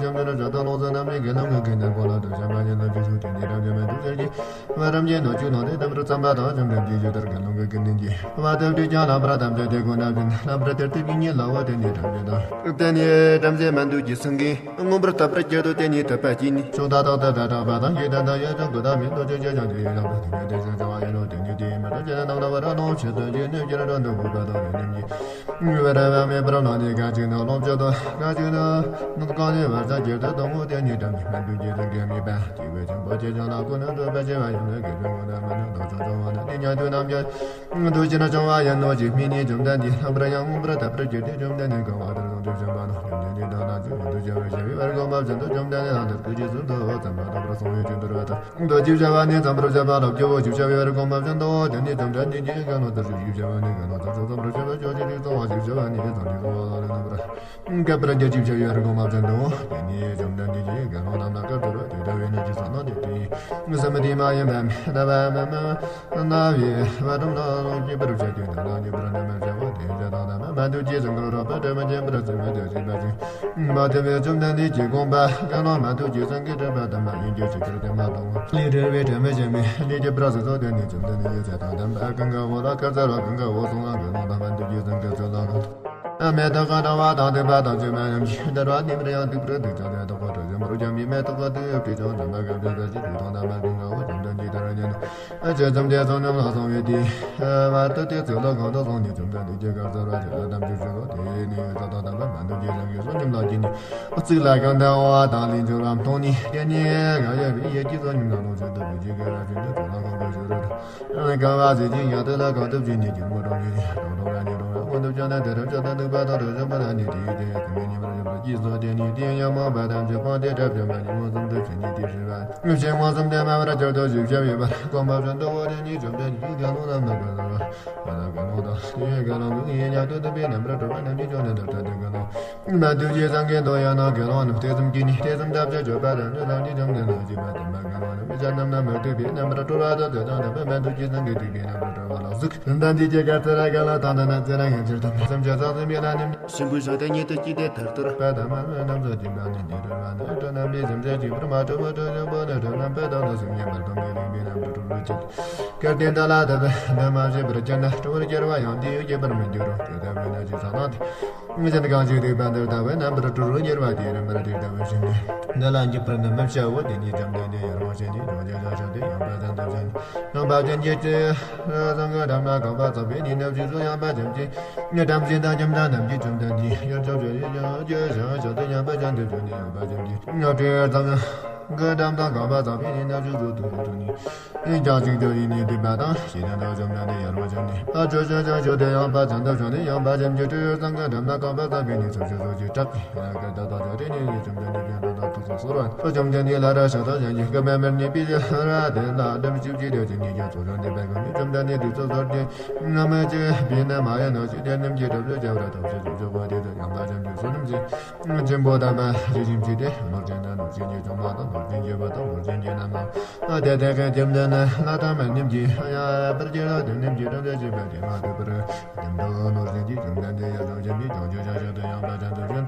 བྱམས་ཆེན་རབ་ཤ་དང་ལོངས་སུ་རྣམ་གཉིས་དགེ་སློང་གི་དགེ་འདུན་པོ་ལ་ཐུགས་བྱམས་པ་ཉིད་ལ་ཕྱི་སོ་དེ་ཉིད་རབ་ཀྱི་མན་དུ་ཟེར་གྱི། བ་རམ་གྱི་ནོར་བཅུ་ནོར་དེ་དམ་པར་བསམ་པ་དང་བཅོམ་ལྡན་གྱི་ཡུལ་ལྟར་དགེ་སློང་གི་དགེ་འདུན་གྱི་བ་ལྟ་བུ་ཀྱང་ལྷག་པར་དམ་བཅའ་དེ་ཀུན་ན་བཞིན་ལྷག་པར་དེར་ཐུག་པའི་ཉིད་ལའོ། དེ་ནི་བྲམ་ཟེ་དང་། དེ་ནི་བྲམ་ཟེ་མན་དུ་ཀྱི་སེང་གེ་མངོན་པར་དད་པར་གྱུར་ཏོ། དེ་ནི་དད་པ་སྐྱེས་ནས་ཕྱོགས་མཐའ་དག་ཏུ་སྒྲ་གྲགས་པ་དང་ཡི་དམ་དང་ཡ་བྱང་ཀུན་ཏུ་མི་འདོད་ཅེས་བྱ་ཞིང་དེ་ཡི་དམ་པ་དེ་ཉིད་དེ་བཞིན་བྱ་བ་ཡིན་ནོ། དེ་ཉིད་དེ་ཡི་མི་འདོད་ཅེས་རྣམ་སྣང་བ་ར་ནོ་ཕྱིར་དོན་གྱི་གནོད་ཀྱི་ར་འགྲོ་འདུག་པ་དང་དེ་ཉིད་ཀྱི། བར་བ་མེད་པར་ལོང་ནས་ག་ཅིག་ནི་ལོངས་སྤྱོད་དོ། ག་ཅིག་ནི་ནི་གང་ནས་བར་ཆད་གྱུར་ཏེ་དང་པོ་དེ་ཉིད་དམ་པའི་མན་དུ་རྒྱལ་ཚུལ་གྱི་དམིགས་པ་སྐྱེས་བུ་ཆེན་པོ་ཆེ་ཆུང་ལ་ཀུན་ནས་བསྟོད་པ་ཆེ་བ་ཡིན་ནོ། དགེ་སྦྱོར་ངོ་ན་མི་ནི་ལོ་ཆུང་ཆུང་བ་ནི་དེ་ཉིད་དུ་རྣམ་རྒྱལ་འདུ་བྱེད་ན་ཆུང་བ་ཡིན་ནོ། ཅིག་མི་ནི་བཅོམ་ལྡན་འདས་ལྷག་པར་ཡང་མངོན་པར་དད་པར་གྱུར་ཏེ་བཅོམ་ལྡན་འདས་གང་བ་དེར་ལོངས་སྤྱོད་བྱེད་པ་ནི་བཅོམ་ལྡན་འདས་དང་ན་ཚོད་འདུ་བྱེད་པར་བྱ་བའི་བར་གོམས་པ་བཞིན་དུ་བཅོམ་ལྡན་འདས་ལ་དེར་སྐུ་རྗེས་སུ་བསྟོད་པ་ཙམ་མ་གཏོགས་པར་གསུང་བའི་ཆོས་འདུལ་བ་དང་། མདོ་རྒྱུད་བྱ་བ་ནི་ཙམ་པར་བྱ་བ་ལ་སྐྱོ་བོ་ཞིག་བྱ་བའི་བར་གོམས་པ་བཞིན་དུ་དེ་ནི་བཅོམ་ལྡན་འདས་ཀྱིས་དགེ་སློང་དེར་ཞིག་བྱ་བ་ནི་དགེ་སློང་དེར་ཞིག་ཙམ་པར་བྱ་བ་ཞོ་ཞིག་ཞིག་གསང་བ་ཞིག་བྱ་བ་ནི་ཙམ་ཞིག་གསང་བ་ལ་ནི་རྣམ་པར། བསྐལ་པར་རྒྱ་ཆེར་བྱ་བའི་བར་གོམས་པ་བཞིན་དུ། དེ་ནས་བཅོམ་ལྡན་འདས་ཀྱིས་དགེ་སློང་རྣམས་ལ་བཀའ་སྩལ་པ། དེ་ལྟ་བས་ན་ཅི་སོང་ན་དེ་དེ་ཡི་སེམས་དེ་མ་ཡིན་པ་མེད་པ་མ་མ་ན་བའི་བར་དུ་ན་ལོངས་སྤྱོད་པར་བྱ་སྟེ་དེ་ལ་ཉེ་བར་གནས་མ་བྱ་བ་དེ་བྱ་དང་ན་མ་མ་དུ་ཅི་སེང་གེ་རོལ་པ་དྲི་མ་མཁྱེན་པར་སེམས་མི་དེ་སྲིད་པ་ཅིག་མ་ཐུབ་པའི་བཅོམ་ལྡན་འདས་ཀྱིས་དགོངས་པ། དགེ་སློང་མ་ཐུབ་ཀྱི་སེང་གེ་དྲི་མ་དམ་པ་ཡིན་གྱི་ཕྱིར་ཁྱེར་ཏེ་མ་གཏོང་བ་ལས་བྲལ་བའི་དྲི་མ་ཅན་མའི་ལས་ཀྱི་པྲ་སི་ཙོ་དེ་ནི་བཅོམ་ལྡན་འདས་ཀྱི་ཚེ་དང་ལྡན་པ་ཀུན་དགའ་བོ་ལ་བཀའ་སྩལ་པ། ཀུན་དགའ་བོ་གསུངས་ལ་དགེ་སློང་དམ་པ་འདི་ཡིས་སེང་གེ་ཚུལ་ལ་ལོངས། མེ་ཏོག་གི་སྣང་བ་དང་སྡིག་པ་དང་བཅོས་མ་ཉམས་ཀྱིས་བདེ་བ་ནི་མར་ཡང་སྡིག་པར་སྡིག་ཀྱང་མེ་ཏོག་གི་དྲི་ཞིམ་པར་སྦྱངས་པའི་མེ་ཏོག་གི་རྡུལ་བྲིས་ཀྱང་དྲི་མ་གམ་ཕྱིར་ཟད་ཀྱི་དུག་དང་ལྡན་པ་ཀུན་དགའ་བོ་བཅོམ་ལྡན་འདས་དེར་ཉན་ནོ། ཨ་ཅེ་ཙམ་དེ་ཚོ་རྣམས་ལ་སོང་བའི་དུས། བར་དུ་དེ་ཚོ་ལ་གང་དུ་སོང་ནས་བྱུང་ཙམ་དེ་རྒྱ་གར་གསར་བ་ཅིག་ལ་དམ་ཆོས་ཞུ་རོགས་དེ་ནས་ཡོད་ས་དང་དམ་པ་མ་འདུག་རྒྱལ་སངས་ཀྱི་སོ་ཉམས་ལ་སྐྱིད་ནས་ཨུ་ཚིག་ལ་གང་དུ་འོ་བ་དང་ལིང་འབྱོར་བ་མཐོང་ནས་དེ་ནས་ག་ཡོད་པའི་ཡེ་སྐྱིད་སོ་ཉམས་ལ་ལོངས་སྤྱོད་ཐུབ་པའི་རྒྱ་གར་ར་ཅན་དུ་ཚོ་ལ་གང་དུ་ཞུ་རོགས། གང་བ་ཟེར་གྱི་ཡ་དེ་ལ་གང་ཐུབ་ཀྱི་ནས་ཀྱི་མོ་གྲོང་ཁྱེར་ནས་གྲོང་གྲོང་ར་ནས་གྲོང་ར་མངོན་དུ་བྱུང་ན་དེ་རབ་ཆ་དང་ཐུག་པ་དང་དོ་ཞོན་པ་ལ་ནི་དེའི་དེ་ཡ་དེ་མི་ཉིད་པར་ཡོད་པར་སྐྱིད་སོ་དེ་ནི་དེ་ཡ་མང་བ་དང་ཆོས་སྤངས་ཏེ་གྲབས་ཀྱང་མ་ཉིད་མངོན་སུམ་དུ་བྱེད་ནི་དེ་ཞེས་པ། ངེས་ཤེས་མངོན་སུམ་དེ་མ་བར་ཅོག་ཏུ་ཞིབ་ཞིབ་ཡོད་པར་དགོངས་པ་བཞིན་དུ་འོ་དེ་ཉིད་བཅོམ་ལྡན་འདས་ཀྱིས་དགེ་སློང་རྣམས་ལ་བཀའ་སྩལ་པ། ཨ་ནི་དགེ་སློང་དག་དེ་ཡི་དགེ་སློང་གི་ཡིན་ཡང་དུ་བསྟན་པའི་རྣམ་པར་གྲོལ་བ་རྣམས་ཀྱི་ཕྱོགས་ནས་འདིར་ཐར་ཏེ་དགེ་སློང་མ་ཐུགས་རྗེས་བཟང་གི་འདོད་ཡོད་ན་དགེ་སློང་རྣམས་དེ་ཙམ་གྱིས་ནི་དེ་ཙམ་ཐབས་ཀྱིས་སྤྱོད་པ་རྣམས་ནི་ལམ་གྱི་བཅོམ་ལྡན་འདས་ཀྱིས་མ་བསྟན་པ་དགེ་སློང་རྣམས་མི་བྱ་རྣམས་ན་མི་ཐུབ་པའི་རྣམ་པར་གྲོལ་བ་དང་དེ་དང་ལྡན་པ་མ་ཐུགས་རྗེས་བཟང་གི་ཐུབ་པའི་རྣམ་པར་གྲོལ་བ་ལ་གཟིགས། བདེན་པ་འདི་སྐྱེ་ག་ཚེ་ར་ག་ལ་དང་དེ་ན་ཚེ་ར་ངན་ཁྱེར་དང་སེམས་ཅན་ཚང་སེམས་ཡེ་ལ་ནི། གཤིན་པོའི་ཞག་དེ་ཉིད་དུ་སྐྱེས་ཏེ་མཐར་ཐུག་པ་དང་མ་ལུས་རྣམས་སུ་སྦྱིན་པ་ནི་འདི་རུ་བ་ནི་དྲོད་རྣམས་པའི་སེམས་ཅན་གཅིག་པུར་མ་གྲུབ་པ་དྲོད་ཆེན་པོ་ནི་དྲོད་རྣམས་པའི་དང་དུ་སེམས་ཉམས་པར་གཏོང་གི་རིག་པའི་རྣམ་གྲོལ་གྲོལ་ལུགས་ཀྱི། སྐལ་ལྡན་དག་ལ་དད་པས་འདི་མ་བྱས་པར་སྤྱིར་ན་གྲོལ་བར་སྐྱེ་བ་ཡང་དེ་ཡོད་སྐྱེ་བར་མི་འགྱུར་རོ། དེ་ལྟ་བས་ན་ཅི་ས་ན་དེ། གཞན་གང་ཞིག་སྡིག་པ་འདིར་ལྟ་བས་རྣམ་པར་གྲོལ་རོ། ཉེར་བ་དེའི་རིམ་པར་དེ་ལྟ་བུ་ཞིག་ནི། འདི་ལ་འཇུག་པར་ནི་མི་བྱའོ། དེ་ཉིད་བཅོམ་ལྡན་འདས་ཡར་བ་ཞིག་ནི་ཡང་བསྐྱར་བཞག་ཞིང་དེ་ཡང་པ་ཙམ་དུ་བྱོན། ཡང་པ་ཅན་གྱི་སྤྱི་བཟང་གི་འགྲམ་ན་གང་བ་ཚགས་པའི་ཉིན་ནབ་ཞིག་སུ་ཡང་པ་ཅན་གྱི་ཉིན་འགྲམ་ཞིག་དང་ཁྱིམ་དང་རྣམས་ཀྱི་བཅོམ་ལྡན་འདས་ཡར་བཅོམ་བྱོན་ཡང་བསྐྱར་བཞག་ཞིང་དེ་ཡང་པ་ཅན་དུ་བྱོན་ནས་ཡང་པ་ཅན་གྱི་སྤྱི་བཟང་གི་འགྲམ་དང་གང་བ་ཚགས་པའི་ཉིན་ནབ་ཞིག་སུ་དུ་སུ་དུ་ནི། ཡང་ཅིག་ཏུ་ཡིན་ནི་སྡིག་པ་དང་ཞེ་སྡང་དང་བཅོམ་ལྡན་འདས་ཡར་བ་བྱོན་ནས་ཨ་ཅོ་ཅོ་ཅོ་ཅོ་དེ་ཡང་པ་ཙམ་དུ་བྱོན་ནས་ཡང་པ་ཙམ་གྱི་སྤྱི་བཟང་གི་འགྲམ་ན་གང་བ་ཙམ་པའི་ནི་ཚོགས་ཆོས་ཚོགས་ཀྱི་བྲག་གི་ཡང་སྐད་བདག་དང་ཅོ་རེ་ནི་ཡི་བཅོམ་ལྡན་འདས་ཀྱི་འགྲམ་དུ་ཐུགས་སུ་གསོལ་བ། བཅོམ་ལྡན་འདས་ལ་ར་ཤ་དང་གཞན་གྱི་སྐུ་མེ་མེར་ནི་པི་ཞི་ར་དེ་ལ་འགྲམ་ཞིབ་ཀྱི་དེ་ཅི་ནི་ཀྱང་ཚོགས་བྱོན་འདི་པའི་གང་ནི་བཅོམ་ལྡན་འདས་དུས་ཚོད་ཚོར་ཏེ་ང་མ་ཅི་བི་ནི་མ་ཡ་ནོ་ཅི་དེ་རྣམས་ཀྱི་གྲབས་སུ་བྱ་བར་ཐོབ་ཅེས་སུ་འཇུག་པ་དེ་དུ་ཡང་པ་ཙམ་གྱི་བསོད་ནམས་ཅན། ཆེན་པོ་དམ་པ་ཞེས་བྱ་ཅི་སྟེ་ནོར་ཅན་དང་ནོར་ཅན་གྱི་ཆུང་མ་དང་ནོར་ཅན་གྱི་ནམ་མ། དེ་དེ་ཁའི་ཁྱིམ་དུ་ནི་ལྷ་དང་མི་རྣམས་ཀྱིས་ཡང་པར་གྱུར་ཏོ། དེ་རྣམས་ཀྱིས་བཀྲ་ཤིས་པ་དེ་མ་ཐུབ་པར་ཁྱིམ་དུ་ནོར་ཅན་གྱི་ཆུང་དང་དེ་ཡང་ནོར་ཅན་གྱི་ཆུང་ཆུང་ཆུང་ཆུང་དུ་ཡང་པ་ཅན་དུ་བྱོན།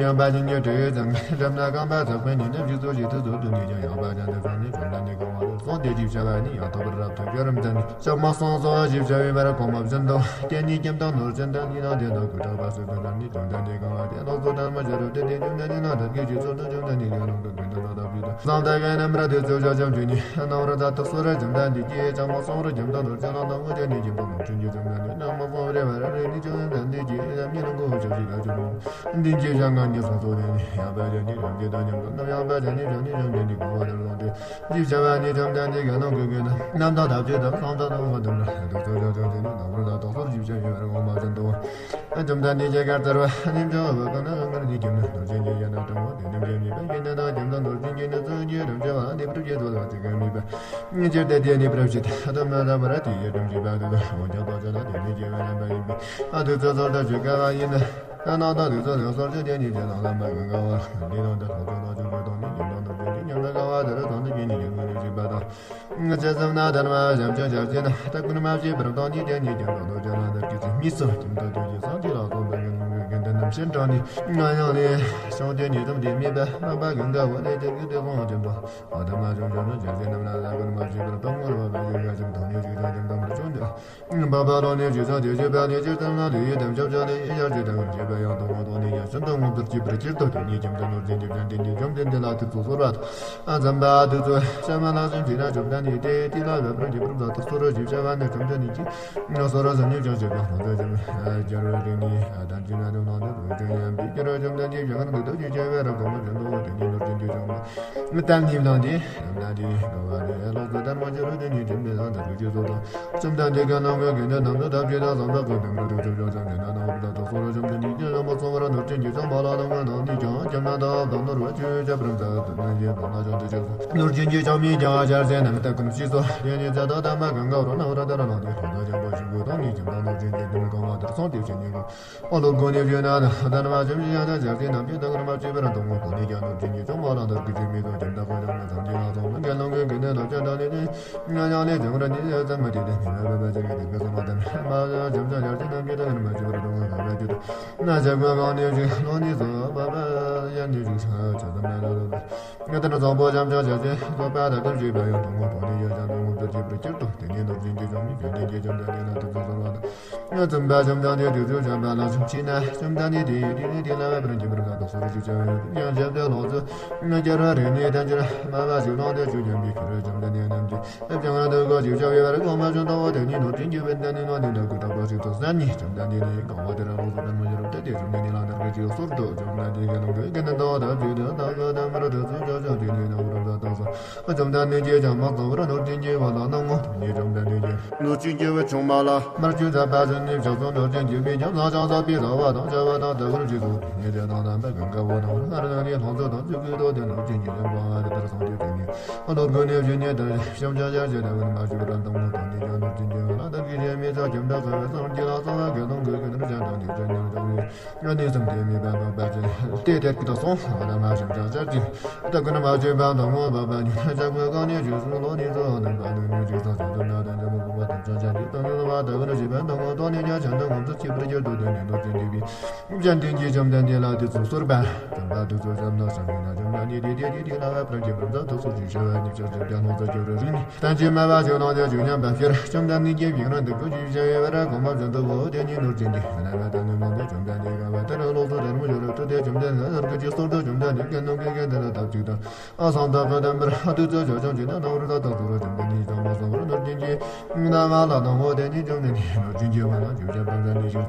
ཡང་པ་ཅན་གྱི་དྲི་ཡོད་ཙང་འགྲམ་ན་རྐང་པ་ཚགས་པའི་ཉིན་ནམ་ཞིག་སུ་ཞིག་ཏུ་ཟོ་དུ་ནི་ཀྱང་ཡང་པ་ཅན་དུ་བྱོན་ནས་ཆུང་དང་དེ་གང་བ་དུ་སོང་སྟེ་ཅི་བྱ་བ་ནི་ཡང་ཐོབ་པར་རབ་ཏུ་གྱུར་རམ་ཙམ་ནི། ལྕམ་མ་སོང་སོ་ཞེས་བྱ་བའི་བར་གོང་མ་བཞིན་དུ་དེ་ནི་ཁྱིམ་དང་ནོར་ཅན་དང་ཉི་ནང་དེ་དག་གུ་དྲག་པ་སུ་དུ་དང་ནི་ཆུང་དང་དེ་གང་བ་དེ་ལོག་སོ་དང་མ་བྱ་རུ་དེ་དེ་ཆུང་དང་ཉི་ནང་དག་གི་ཅི་སོ་དུ་ཆུང་དང་ནི་དགེ་སློང་གི་དགེ་འདུན་ལ་དག་པའི་དུ་བཟང་དག་གི་རྣམ་ར་དེ་ཚོ་བྱ་ཆམ་ཆུ་ནི་རྣམ་ར་དག་ཏུ་སོ་ར་ཆུང་དང་དེ་ཀྱི་ལྕམ་མ་སོང་ར་ཆུང་དང་ནོར་ཅན་ལ་དང་ངུ་དེ་ནི་ཆུང་དང་ནོར་ཆུང་གི་ཆུང་དང་ནི་རྣམ་མ་སོང་རེ་བ་ར་རེ་ནི་ཆུང་དང་དེ་ཀྱི་རྣམ་ཉིད་ལ་མགོ་བོ་ཆབ་ཞིག་ལ་ཆུང་དང་དེ་ཀྱི་བྱ་ང་ཉི་སོང་སོ་དེ་ནི་ཡང་པ་ཡང་ནི་རང་གི་དང་ཉམས་སུ་རྣམ་ཡང་པ་ཡང་ནི་རང་ནི་རང་གི་ནི་གང་བ་དེ་ལོང་དེ། ཅི་བྱ་བ་ནི་ཆམ་དང་ནི་ག་ནང་གི་གི་ན་རྣམ་དག་ཐབས་ཅི་དང་བསམ་དག་དང་བ་དམ་ལ་དུ་ཚོ་ཆོ་ཆོ་ཅི་ནི་ནང་བར་ལ་དོགས་ཟོར་ཅི་བྱ་ཡོད་རེ་འོང་མ་ཟིན་ཏོ། ཆམ་དང་ནི་ཇེ་གར་ཏར་བ་ནིམ་ཆོ་བ་ག་ན་ག་ནི་ཀྱི་ནི་ནོར་ཅན་གྱི་ཡ་ན་དྲང་བ་དེ་ནིམ་ཅན་ནི་པ་ཀྱི་ནི་དང་ཆམ་དང་ནོར་ཅན་གྱི་ནི་ཚོ་ཉི་རམ་ཆ་བ་ནི་པྲ་ཅི་ཚོ་ལ་ཅི་ག་མི་པ། ཉི་ཅེར་དེ་དེ་ནི་པྲ་ཤི་ད་དམ་ན་ར་བ་ར་དེ་ཡ་དམ་ཅི་པ་དུ་ད་འོ་ཅང་དོ་ཅོ་ན་དེ་ནི་ཇེ་བ་ན་པ་ཡིན་པ། ཨ་དུ་ཚོ་ཚོ་ད་ཇུ་ག་བ་ཡིན་ན། ད་ནང་ད་དུས་ཚོད་ནས་སོར་ཆུད་དེ་ཉིད་ཀྱི་ནང་ལ་མ་གི་ང་བ་འདི་ནང་དུ་ཐོག་ཆོད་ནང་ཆུང་ཆུང་དང་ནི་ཉམས་དང་ནུབ་ཀྱི་ཉམས་ལ་གང་བ་དེར་དང་དུ་ཉིད་ཀྱི་ཉམས་ཀྱི་ནུབ་ཀྱི་པ་དང་། ཚེ་གསུམ་ན་དར་མ་བྱམས་ཆོས་ཆར་ཅན་ད་ཀུན་མ་བྱས་པར་དང་ནི་དེ་ཉིད་ཀྱི་ནང་དུ་ཅ་ལ་དར་གྱི་ཚེ་མི་སོ་ཁྱིམ་དུ་དུ་ཀྱི་སང་དེ་ལ་སོགས་པའི་ཀུན་ཀུན་ཏུ་རྣམ་ཤེས་དྲངས་ནས་ང་ཡང་ནི་ཤོང་དེ་ཉིད་དུ་དེ་མེད་པ་རྣམ་པ་ཀུན་དགའ་བོ་ལས་དེ་ཀུན་དེ་སོང་ཁྱིམ་དུ་ཨ་དར་མ་བྱམས་ཆོས་ཆར་ཅན་རྣམས་ལ་ད་ཀུན་མ་བྱས་པར་དང་ངོ་ར་བ་ཞིག་ག་ཁྱིམ་དུ་ནི་ཞིག་ཀྱང་ཁྱིམ་དུ་མར་བྱུང་དུ། བ་བ་ལོ་ནས་ཇི་ཙམ་དེ་བཞི་པ་ནས་ཇི་ཙམ་ན་ལུས་ཡིད་དམ་ཆབ་ཆ་ལས་ཡིད་ཡར་ཇི་ལྟ་བར་བྱེད་པ་ཡང་དང་པོ་དང་ནི་ཡང་ཤིན་ཏུ་མངོན་དུ་སྐྱེས་པར་སྤྱིར་དུ་དེ་ཉིད་ཀྱང་དེ་ནོར་ཅན་གྱི་བྱམས་ལྡན་གྱི་བཅོམ་ལྡན་འདས་ལ་དུས་ཚོད་གསོལ་བ་དང་། འཛམ་པ་དུས་ཚོད་ཤ་མ་ལ་སེམས་ཅན་ན་བཅོམ་ལྡན་འདས་དེ་དེ་ལ་བབ་པར་བྱེད་པར་ལ་དུས་ཚོད་རོ་ཞིབ་བྱ་བ་ནི་བཅོམ་ལྡན་འདས་ཀྱིས་སོ་ར་ཟམ་ཉིད་ཀྱང་བྱེད་པ་ལྷུང་བཟེད་ཅན་སྦྱར་བའི་རིང་ནི་དམ་ཅན་ན་དུ་ནང་དུ་བོད་ཅན་ཡང་པའི་སྐྱེ་རོ་བཅོམ་ལྡན་འདས་ཀྱི་ཧར་འདུག་ཏུ་ཞིབ་བྱ་བའི་རབ་གོང་མ་བྱོན་དུ་དེ་ཉིད་ནོར་ཅན་གྱི་བཅོམ་ལྡན་གཏན་ནི་བླངས་ཏེ། ན་དེ་ནི་འགྲོ་བ་རེ་ལོག་ཏུ་དར་མ་ཅི་རུ་དེ་ཉིད་ཁྲིམས་ལས་ལངས་ཏེ་རྒྱུ་ཅི་སོགས་དང་། བཅོམ་ལྡན་འདས་ཀྱི་ནང་གི་དགེ་འདུན་རྣམས་ནི་ཐབས་ཅི་དང་བསམ་པ་ཀུན་ཏུ་མི་རུ་ཐུགས་ཆོས་ཅན་དེ་ན་ནང་དུ་ཐུགས་སོ་རུ་བཅོམ་ལྡན་འདས་ཀྱི་ལམ་པ་གསུང་བར་ནོར་ཅན་གྱི་ཚོགས་མ་ལ་ལམ་ངན་དང་ནི་ཀྱང་ཀྱང་ན་དང་བདག་ནོར་བ་ཆོས་ཅ་པྲ་མཛད་དུ་ནི་ཡེ་བ་ན་ཅང་དུ་ཅི་སོ། ནོར་ཅན་གྱི་ཆ་མི་ཀྱང་ཨ་ཤར་ཟེར་ན་མི་ཐབས་ཀུན་ཤི་སོ། དེ་ནི་ཚ་དང་དམ་པ་གང་ག་རུ་ན་ར་དར་ལ་ནི་ཐོག་ད་ཅང་པོ་ཞིག་གུ་དང་ནི་ཀྱང་ན་ནོར་ཅན་གྱི་དུ་མི་གང་བ་དར་སོང་སྟེ་ཕྱི་ཉིན་གུ། ཨོ་ལོ་གོ་ནི་བྱོན་ན་ད་ནི་མ་བྱམས་ཤིང་ཡང་དག་ཆར་ཅན་རྣམས་ཀྱི་དང་ར་མ་བཅོས་པར་དང་ངོ་བོ་ནི་ཀྱང་ནོར་ཅན་གྱི་ཚོགས་མ་ལ་དར་གྱི་ཆོས་མི་ཚོགས་ཀྱང་དག་པའི་ལམ་ན་ཚང་གི་ང་ཚོགས་མི་འགལ་ལོང་གི་དགེ་འདུན་ལ་ཅན་དང་ནི་ནི་ང་ཡང་ནི་ཚང་ར་ནི་ཡ་ཚང་མ་དེ་དེ་ནི་མ་བ་བ་ཅན་གྱི་དགེ་སོགས་མ་དང་མ་བྱམས་ཤིང་ཡར་ཅན་རྣམས་ཀྱི་དང་ར་མ་བཅོས་པར་དང་ངོ་བོ་བ་ཅི་དང་ན་ཅག་མ་གང་ནི་ཞིག་ལོ་ནི་ཚོགས་མ་བ་ཡ་ནི་ཞིག་ས་ཆ་ཚང་མ་ལ་ལོ་ང་དང་བཟང་པོ་བྱམས་ཤིང་ཡར་ཅན་ཚོགས་པ་དང་དམ་ཞིག་པ་ཡང་དང་ངོ་བོ་ནི་ཡ་ཅན་དང་ངོ་བོ་ ཇི་བར་གྱུར་ཏོ། དེ་ནས་ནོར་སྦྱིན་གྱིས་བྱུང་མི་བྱོན་ནས་ཀྱེ་བཅོམ་ལྡན་འདས་ལ་ཐུགས་སུ་གསོལ་བ་དང་། བཙུན་པ་བཅོམ་ལྡན་འདས་དུས་ཚོད་བྱོན་པ་ལ་བྱོན་ཕྱིན་ན། བཅོམ་ལྡན་འདས་དེ་ཡི་དུས་ནས་དེ་ལ་བ་སྤུན་མཆེད་པར་དགའ་ཏོག་སོགས་རིགས་ཀྱི་བྱ་བའི་ཡང་ཞབས་ཏེ་ལོངས་སུ་གྱུར་བ་རིགས་ནས་ཐམས་ཅད་མ་བ་ཞིག་ལོངས་ཏེ་བཅུད་ཀྱང་བི་ཁྱེར་བཅོམ་ལྡན་འདས་རྣམས་ཀྱིས་བྱང་ང་དུ་གོ་ཞིག་བྱ་བའི་བར་གོང་མ་བྱོན་དང་འོ་དེ་ནི་ནོར་སྦྱིན་གྱི་བུ་འདི་ནི་ནོར་འདི་འདྲ་ཀུ་དག་པ་ཞིག་ཏུ་ཟད་ནས་བཅོམ་ལྡན་འདས་ནི་གང་བ་དེ་ར་ལོངས་སུ་སྟོན་མོ་ཡོད་རབ་ཏུ་དེ་བཅོམ་ལྡན་འདས་ལ་འདར་གྱི་ཅིག་གསོལ་ཏོ། བཅོམ་ལྡན་འདས་ཀྱིས་ལོངས་སྐུའི་དགེ་འདུན་དང་ཐབས་ཀྱི་དམ་པར་དུ་ཚུལ་བྱ་བྱ་དེ་ནི་ནོར་རབ་ཏུ་དག་སོ། བཅོམ་ལྡན་འདས་ཀྱིས་ཀྱང་མ་གཙང་བར་ནོར་སྦྱིན་གྱི་བུ་ལ་གནང་ངོ་། དེ་ནས་བཅོམ་ལྡན་འདས་ཀྱིས་ནོར་སྦྱིན་གྱི་བུ་ཆུང་མ་ལ་མར་ཆུ་ཟ་བ་ཟིན་ནས་ཕྱག་སོང་ནོར་སྦྱིན་གྱི་བུས་ཀྱང་ལ་ཆང་ཟ་བའི་ཟ་བ་དང་བྱ་བ་དང་ལྟ་བུར་བྱས་སོ། དེ་ནས་དེ་དང་རྣམ་པ་ཀུན་དགའ་བོ་དང་སྔར་ནང་ནས་ལྷུང་བཟེད་དང་བཅུ་སྐུད་དོ་དེ་ནོར་སྦྱིན་གྱི་བུ་དབང་བ་དེ་ལྟར་སོང་སྟེ་དེ་ནས་ལོ་དགུ་ནས་བཞི་ནས་དར་ཞིང་ཕྱག་རྒྱ་ཆེ་དེ་བུ་མ་བྱུང་བར་དང་ངོ་། དེ་ནས་ཀྱང་ནོར་སྦྱིན་གྱི་བུ་ལ་བདག་གིས་བྱས་མི་ཚ་ཁྱིམ་བདག་གི་བུ་སངས་རྒྱས་ལ་གསང་བ་དགེ་སློང་གི་དགེ་འདུན་གཞན་དང་ཉེ་ཆར་ཉེ་རུ་འགྲོ་བའི། གནས་གསུམ་དེ་མི་ཕམ་པ་ཅན་དེ་དེར་ཀི་དོ་སོང་། ཨ་ན་མ་ཞིག་ཅང་ཅར་གྱི་ད་ཀུན་མ་བྱས་པ་དང་ངོ་བ་པ་ཉིད་ཅག་པོའི་གང་ནས་བཞུགས་སུ་ལོ་ནི་ཚོ་ནི་པ་ནི་ནི་ཅིག་ཚང་ཚོ་དོན་ན་དང་འཇམ་པོ་པ་དང་ཅང་ཅང་གི་དོན་ནི་བ་དག་ནི་ཞེས་པ་དང་ངོ་དོན་ནི་ཉ་ཆ་དང་ངོ་ཚོ་ཅི་པར་གྱུར་ཏོ། དོན་ནི་ནོར་ཅན་དེ་བི་ཅན་དེ་གྱི་བཅོམ་ལྡན་འདས་ལ་དེ་ཚོ་གསོལ་པ། དམ་པ་དེ་ཚོ་བྱམས་ན་བྱམས་ན་བྱམས་ན་ནི་དེ་དེ་དེ་དེ་ལ་བ་པར་གྱི་བུམ་ཚ་དེ་ཚོ་ཅི་ཤ་བ་ནི་ཕྱག་ཅི་བྱ་ལོང་ཚ་གྱུར་རིང་ནི། ལྟ་ཅི་སྨྲ་བ་ཅི་ལོང་དེ་ཅི་སྙམ་པ་ཕྱིར་བཅོམ་ལྡན་འདས་ཀྱིས་ཕྱིར་ན་འདུག་གོ་ཞེས་བྱ་བའི་བར་གོང་མ་བཞིན་དུ་འོ་དེ་ཉིད་ནོར་ཅན་གྱི་རྣམ་པ་དང་ནི་མ་འདས་བཅོམ་ལྡན་འདས་གང་བ་དེར་ལོག་སོ་དེར་མོ་ཡོད་རབ་ཏུ་དེ་བཅོམ་ལྡན་འདས་ལ་སྐུ་ཅི་སོར་དུ་བཅོམ་ལྡན་འདས་ཀྱི་ནང་གི་གན་དེ་ལ་ཐབས་ཅིག་དང་ཨ་སང་དག་གི་དམ་པར་ཨ་ཏུ་ཙོ་ཇོ་ཅོང་ཅི་ན་ནང་རུ་ད་དག་སུ་རུ་བཅོམ་ལྡན་འདས་ཀྱི་ཅང་མ་སོང་བར་ནོར་ཅན་གྱི་རྣམ་པ་ལ་དང་འོ་དེ་ཉིད་བཅོམ་ལྡན་འདས་ནོར་ཅན་གྱི་མ་ལ་བཅོམ་ལྡན་